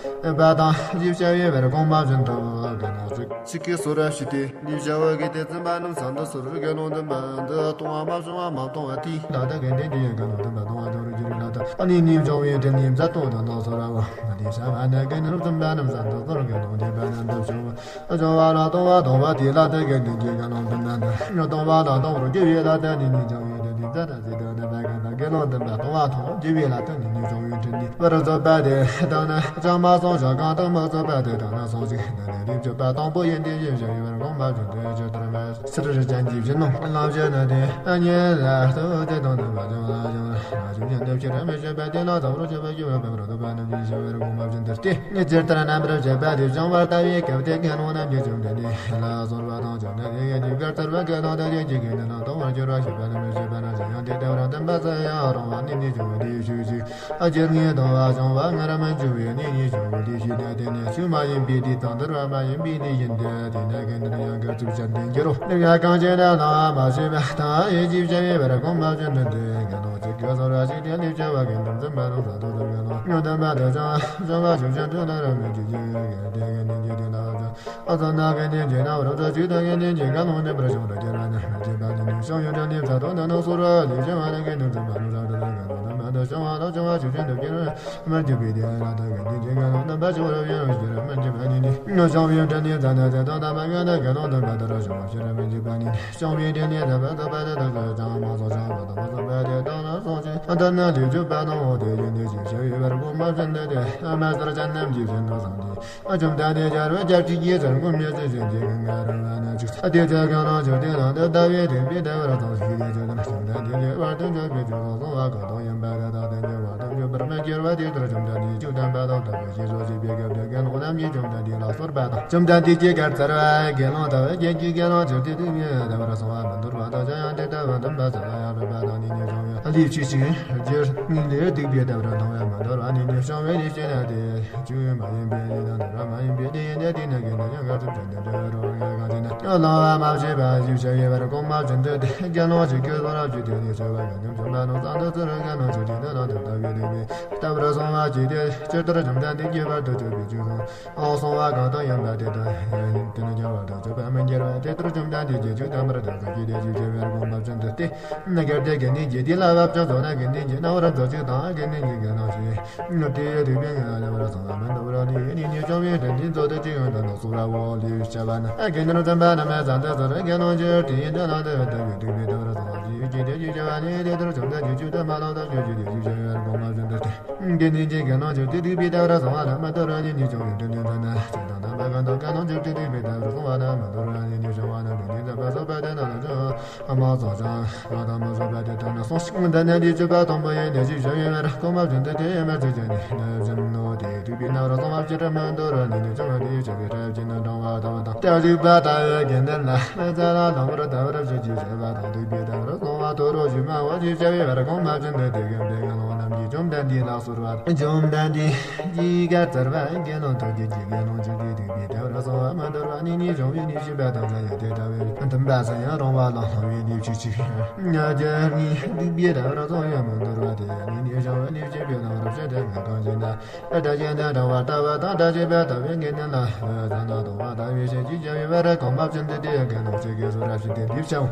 པ་དང་ཡིབ་བྱ་བའི་བར་གོང་མ་བཞིན་དུ་ག་ནོ་ཚིག་ཚིག་གི་སོ་ར་ཞི་སྟེ་ལིབ་བྱ་བ་གི་དེ་ཙམ་པ་རྣམས་ས་འདི་སོ་རུ་ག་ནོ་འདི་མ་འདི་གཏོང་བ་མ་བྱུང་བ་མ་གཏོང་བ་དེ་ད་ལྟ་གི་དེ་འདི་ཡིན་ག་ནོ་འདི་མ་གཏོང་བ་འདི་རུ་འགྱུར་ལ་ད་ཨ་ནི་ནི་བྱུང་བའི་དེ་ནི་མཛའ་གཏོང་དང་ནོ་སོ་ར་བ་ང་དེ་བྱ་བ་ན་གི་ནི་རུ་ཙམ་པ་རྣམས་ས་འདི་སོ་རུ་ག་ནོ་འདི་པ་ན་འདི་བྱུང་བ། སྦྱོང་བ་ལ་ལྟུང་བ་ལྟུང་བ་དེ་ལ་ལྟ་གི་ནི་འཇིག་གི་ལོང་དུ་ན་འདི། སྟོང་པ་ལ་ལྟུང་བར་གྱུར་པའི་ལ་ལྟ་ནི་ནི་སྦྱོང་བའི་དོན་དེ་མཛའ་ན་ཟེར་དོན་ནི་བ་ག་ན་དགེ་སློང་དུ་ན་ལྟུང་བ་ལྟུང་བར་གྱུར་པའི་ལ་ལྟ་ནི་ནི་སྦྱོང་བའི་དོན་དེ་བར་རྫོགས་པ་དེ་དང་ན་ཅང་མ་སོང་ཞག་གང་དང་མ་རྫོགས་པ་དེ་དང་ན་སོང་ཞིག་ན་ནི་རིམ་གྱིས་པ་དང་པོ་ཡིན་དེ་ཡིན་ཞིང་ཡོད་པར་དགོངས་པ་བཞིན་དུ་ཡོད་ཕྱིར་དུ་རིམ་པ་སྲིད་རི་ཅན་གྱི་བཞིན་ནོ་ལམ་བཞིན་ན་དེ་ཉིད་ལ་ལྟོས་དེ་དང་ནི་བ་ཅང་ལ་ཅང་ལ་ཞིག་ཡིན་དེ་ཕྱིར་མི་བྱེད་པ་དེ་ལ་དང་པོར་བྱེད་པ་ཡོད་པར་རྫོགས་པ་རྣམས་ཀྱིས་ཞི་བར་དགོངས་པ་བཞིན་དུ་སྟེ། ཇི་ལྟར་རྣམ་པར་བཅད་པ་དེ་སྦྱོང་བར་ལྟ་བའི་སྐབས་དེ་དགེ་སློང་རྣམས་ཀྱིས་བཅོམ་ལྡན་འདས་ལ་གསོལ་བ་དང་། བཅོམ་ལྡན་འདས་ཀྱིས་ཇི་ལྟར་བསྟན་པ་དགེ་སློང་དག་ཅིག་གིས་ནི་ལམ་ལྟུང་བར་འགྱུར་བ་ཞེས་པ་ནི་མི་བྱེད་པ་ན་ཞིང་ཡང་དེ་ལྟ་བུར་སྟོན་པ་ས་ཡང་རུང་བ་ནི་ནི་བྱུང་བའི་དེའི་ཤུགས་ཀྱིས་ཨ་ཇི་སྙེད་ལྟུང་བ་སྦྱོང་བ་སྔར་མི་འགྱུར་བའི་ནི་ནི་བྱུང་བའི་དེའི་ཤུགས་ནི་དེ་ནི་ཆོས་མ་ཡིན་པའི་དེ་དང་འདུལ་བ་མ་ཡིན་པའི་དེ་ཡིན་ཏེ། དེ་ནི་དགེ་འདུན་ཡང་སྐར་ཚིགས་ཅན་དེ་འགྱུར་རོ། དེ་ཡང་གང་ཞིག་ན་ལྟུང་བ་མ་བྱས་པ་དང་ཡིད་ཀྱིས་བྱ་བའི་བར་གོང་མ་བཞིན་དུ་དེ་དགེ་སློང་གཅིག་གིས་གསོལ་བ་ཞིག་དེ་ལས་བྱ་བ་དགེ་འདུན་ཙམ་པ་རུང་ས་དོ་ལྟར་དགེ་སློང་ཉོན་ཏན་པ་དེ་ཅང་བྱ་བ་ཞུགས་ཤིང་དུ་ལ་ར་མི་འཇིགས་ཀྱི་དགེ་དེ་དགེ་འདུན་གྱི་དེ་ལ་ཅང་། ཨ་ཙ་ན་དགེ་འདུན་གྱི་རྣམ་རོལ་དུ་ཇི་ལྟར་དགེ་འདུན་གྱི་དགེ་སློང་ནི་པར་བྱུང་དུ་གྱུར་པ་ནི་མི་བྱེད་པ་ནི་ནི་བྱུང་ཡོད་དུ་ནི་ས་དོ་ནི་ནོ་སོ་ར་ལས་བྱ་བ་ནི་དགེ་འདུན་ཙམ་པ་རུང་ས་དོ་ལྟར་དགེ་སློང་དུ་མ་དུ་བྱ་བ་ལ་བྱ་བ་ཞུགས་ཤིང་དུ་གྱུར་པ་མར་གྱུར་པའི་དེ་ལ་དགེ་འདུན་གྱི་དགེ་སློང་རྣམ་པ་ཆུ་བུར་བའི་རང་བཞིན་མི་འཇིགས་པ་ནི་ནི་ནོ་བྱུང་བའི་དོན་ནི་ཙ་ན་ཙ་དོ་དམ་པ་ཡོད་ན་དགེ་སློང་དུ་མ་དུ་ར་བྱུང་བ་ཕྱིར་མི་འཇིགས་པ་ནི་ནི། བྱུང་བའི་དེ་ནི་ལ་བ་ལ་བ་དེ་དག་ཅང་མ་སོང་ཅང་མ་དང་མ་སོང་བ་དེ་དག་ན་སོང་ཅིང་ཨ་ད་ན་ལས་གྱུར་པ་དང་འོ་དེ་ཡིན་དེ་ཞེས་བྱ་བའི་བར་སྐུ་མ་བྱོན་ཏེ་དེ་ཨ་མ་སར་ཅན་རྣམས་ཀྱིས་བྱོན་དུ་བཟུང་སྟེ། ཨ་བཅོམ་ལྡན་འདས་རྒྱལ་བའི་སྐྱབས་ཀྱི་རྒྱལ་སར་མངོན་མེད་ཅན་གྱི་གང་ག་རུ་བ་ན་བཅུག་ས་དེ་ཚེ་གང་ན་བཅོམ་ལྡན་འདས་ལ་འདི་ལྟ་བུའི་དེ་བའི་ལྟ་བར་དང་ཞིག་དེ་ཚེ་དང་བཅོམ་ལྡན་འདས་ཀྱི་བར་དུ་གྱུར་པའི་ཆོས་སོགས་གསུང་བ་གང་དག་ཡིན་པ་དེ་དག་དེ་ཉིད་བར་དུ་གྱུར་པར་མི་འགྱུར་བ་དེ་ལྟར་བཅོམ་ལྡན་འདས་ཀྱིས་བསྟན་པ་དང་དམ་པའི་ཞེས་སོགས་བྱས་པའི་སྐབས་དེ་དགེ་སློང་རྣམས་ཀྱིས་བཅོམ་ལྡན་འདས་ལ་གསོལ་བ་དང་། བཅོམ་ལྡན་འདས་ཀྱིས་བཀའ་སྩལ་པ། དགེ་སློང་དག་ཀྱེ་ཀྱེ་དགེ་སློང་ཇི་སྲིད་དུ་མི་ལྟ་བར་གསུང་བ་མི་འདོར་བ་དང་། གཞན་ཡང་དེ་ལྟ་བུ་འདུན་པ་ཙམ་ལ་ཡང་རིགས་པ་དང་ནི་ནི་བྱུང་བའི་ལས་ཆོས་ཅན། རྒྱུ་དངོས་ལས་སྡིག་པའི་ལྟ་བུར་ལྟུང་བ་མི་འདོར་བ་ནི་ནི་བྱུང་བའི་ལས་ཅན་ལ་དེ། ཆོས་མ་ཡིན་པའི་ལས་དང་འདོར་བ་མ་ཡིན་པའི་ལས་ཡིན་ཏེ། དེ་ནི་དགེ་འདུན་ཡང་དག་ཅིག་ཅན་དེ་འདྲ་རོ་ཡང་གང་ཅི་ན་ཡང་ལོང་བ་མ་བྱས་པ་ཞིག་བྱ་བའི་བར་གོང་མ་བཞིན་དུ་དེ་དགེ་སློང་ཞིག་གིས་གསུང་རབ་ཀྱི་དོན་ནི་བྱ་བ་དགེ་འདུན་བྱུང་བ་ནང་ཙམ་དུ་ཚུར་དགེ་སློང་ཆོས་ཀྱི་དོན་ལ་འདི་ལྟ་བུའི་རིགས་པའི་ལྟ་བུར་གསུང་བ་ཅི་སྟེ། ཇི་ལྟར་བཅོམ་ལྡན་འདས་ཀྱིས་བར་དུ་གཅོད་པའི་ཆོས་གསུངས། ཨོ་གསུང་བ་གང་དག་ཡིན་པ་དེ་དག་དེ་ནི་ཀྱང་བར་དུ་གཅོད་པ་མི་འགྱུར་བ་དེ་ལྟར་བཅོམ་ལྡན་འདས་ཀྱིས་ཆོས་བསྟན་པར་དེ་ཚོ་ཀྱི་དེ་ཆོས་བྱ་བའི་བར་གོང་མ་བཞིན་དུ་སྟེ། གལ་ཏེ་དགེ་འདུན་གྱི་དེ་ལ་བབ་ཅིང་རྫོགས་ན་དགེ་འདུན་གྱི་རྣམ་པར་རྫོགས་ཤིང་དང་། དགེ་འདུན་གྱི་དགེ་སློང་ཞིག་དེ་ཡི་རིགས་པའི་ངང་ལ་བར་གསུང་བ་མི་འདོར་བ་ནི་ཡོད་ནི་ནི་བཅོམ་པའི་དོན་དེ་རྫོགས་ཏེ་ཅི་ཡང་དོན་དུ་གསུང་རབ་བོ་ལས་བྱ་བ་ན། དགེ་འདུན་བཙུན་པ་རྣམས་ལ་ཙམ་དུ་ཚུར་དགེ་སློང་ཆོས་དེ་ཡི་དོན་ལ་འདི་ལྟ་བུའི་རིགས་པའི་ལྟ་བུར་གསུང་བ་ཞིག་ཡོད་ཀྱི་དེ་ཞིག་བྱ་བ་ནི་དེ་ལྟར་བཅོམ་ལྡན་འདས་ཀྱིས་ཆོས་བསྟན་མ་ལོག་ལྟར་ཆོས་ཀྱི་དེ་ཞིག་བྱ་བའི་བར་གོང་མ་བཞིན་དུ་སྟེ། དགེ་འདུན་གྱི་དགེ་སློང་ཆོས་དེ་རིགས་པའི་ལྟ་བུར་གསུང་བ་ལ་མི་འདོར་བ་ཉིད་ནི་བཅོམ་པའི་དོན་དེ་ལྟར་ན། ཆོས་དང་ལྡན་པ་གང་དག་དགེ་སློང་ཆོས་དེ་རིགས་པའི་ལྟ་བུར་གསུང་བ་ལ་མི་འདོར་བ་ཉིད་ནི་བྱ་བ་ན་དགེ་འདུན་ཙམ་པ་སོགས་པ་དེ་རྣམས་ལ་ཅང་མ་སོགས་ཅང་མ་དང་མ་སོགས་པ་དེ་དག་ན་སོང་ཞིག་འདི་ནི་དེ་སྤྱོད་པ་དང་པོ་ཡིན་ཏེ་ཞེས་བྱ་བའི་བར་གོང་མ་བཞིན་དུ་དེ་ཡང་མི་ཚིག་ཅན་ནི་ནི་བཞིན་ནོ། དེ་རིགས་པའི་ལྟ་བུར་གསུང་བ་ཕྱིར་མི་འདོར་བ་ཉིད་ནི་བཅོམ་པ་དེ་ཡི་བྱ་བའི་སྒྲ་ཇི་ནི་འབྲང་བ་ལྟ་བུ་དང་། རྟགས་རིགས་པ་ལྟ་བུའི་དགེ་འདུན་ལ་མི་ཚེ་ལ་ལམ་བུར་ལྟ་བུར་བྱེད་ཅེས་བྱ་བ་དང་། སྡིག་པའི་ལྟ་བུར་གསུང་བ་དོ་རུང་ཞུས་མ་འོ་ཞེས་བྱ་བའི་བར་གོང་མ་བཞིན་དུ་དེ་གམ་དེ་གམ་སློང་རྣམས་ཀྱིས་བཅོམ་ལྡན་འདས་ལ་གསོལ་བ། བཅོམ་ལྡན་འདས་ཀྱིས་བཀའ་སྩལ་པ། དགེ་སློང་དག་ཀྱེ་ཀྱེ་དགེ་སློང་ཆོས་དེ་རིགས་པའི་ལྟ་བུར་གསུང་བ་མི་འདོར་བ་ནི་ནི་བཅོམ་པའི་ནི་ཞེས་པ་དང་། གཞན་ཡང་དེ་ལྟ་བུའི་འདུན་པ་ས་ཡང་རུང་བ་ལ་ལྟུང་བའི་ལས་ཆོས་ཅན། རྒྱུ་དངོས་སྡིག་པའི་ལྟ་བུར་གསུང་བ་མི་འདོར་བ་དེ་ནི་ནི་བཅོམ་པའི་ནི་ཞེས་པའི་ལམ་རབ་ཤེས་དེ་ང་གང་ཞིག་ན། སྒྲ་ཇི་ནི་འབྲང་བ་ལྟ་བུ་དང་། སྒྲ་ཇི་པ་ལྟ་བུའི་དགེ་འདུན་ལ་ཙ་ན་ལྟུང་བ་ལྟ་བུའི་ཞེས་ཀྱི་བྱ་བའི་བར་གོང་མ་བཞིན་དུ་དེ་ཡང་དགེ་སློང་གཅིག་གིས་གསུང་རབ་ཞུས་ཏེ་འདི་བྱའོ།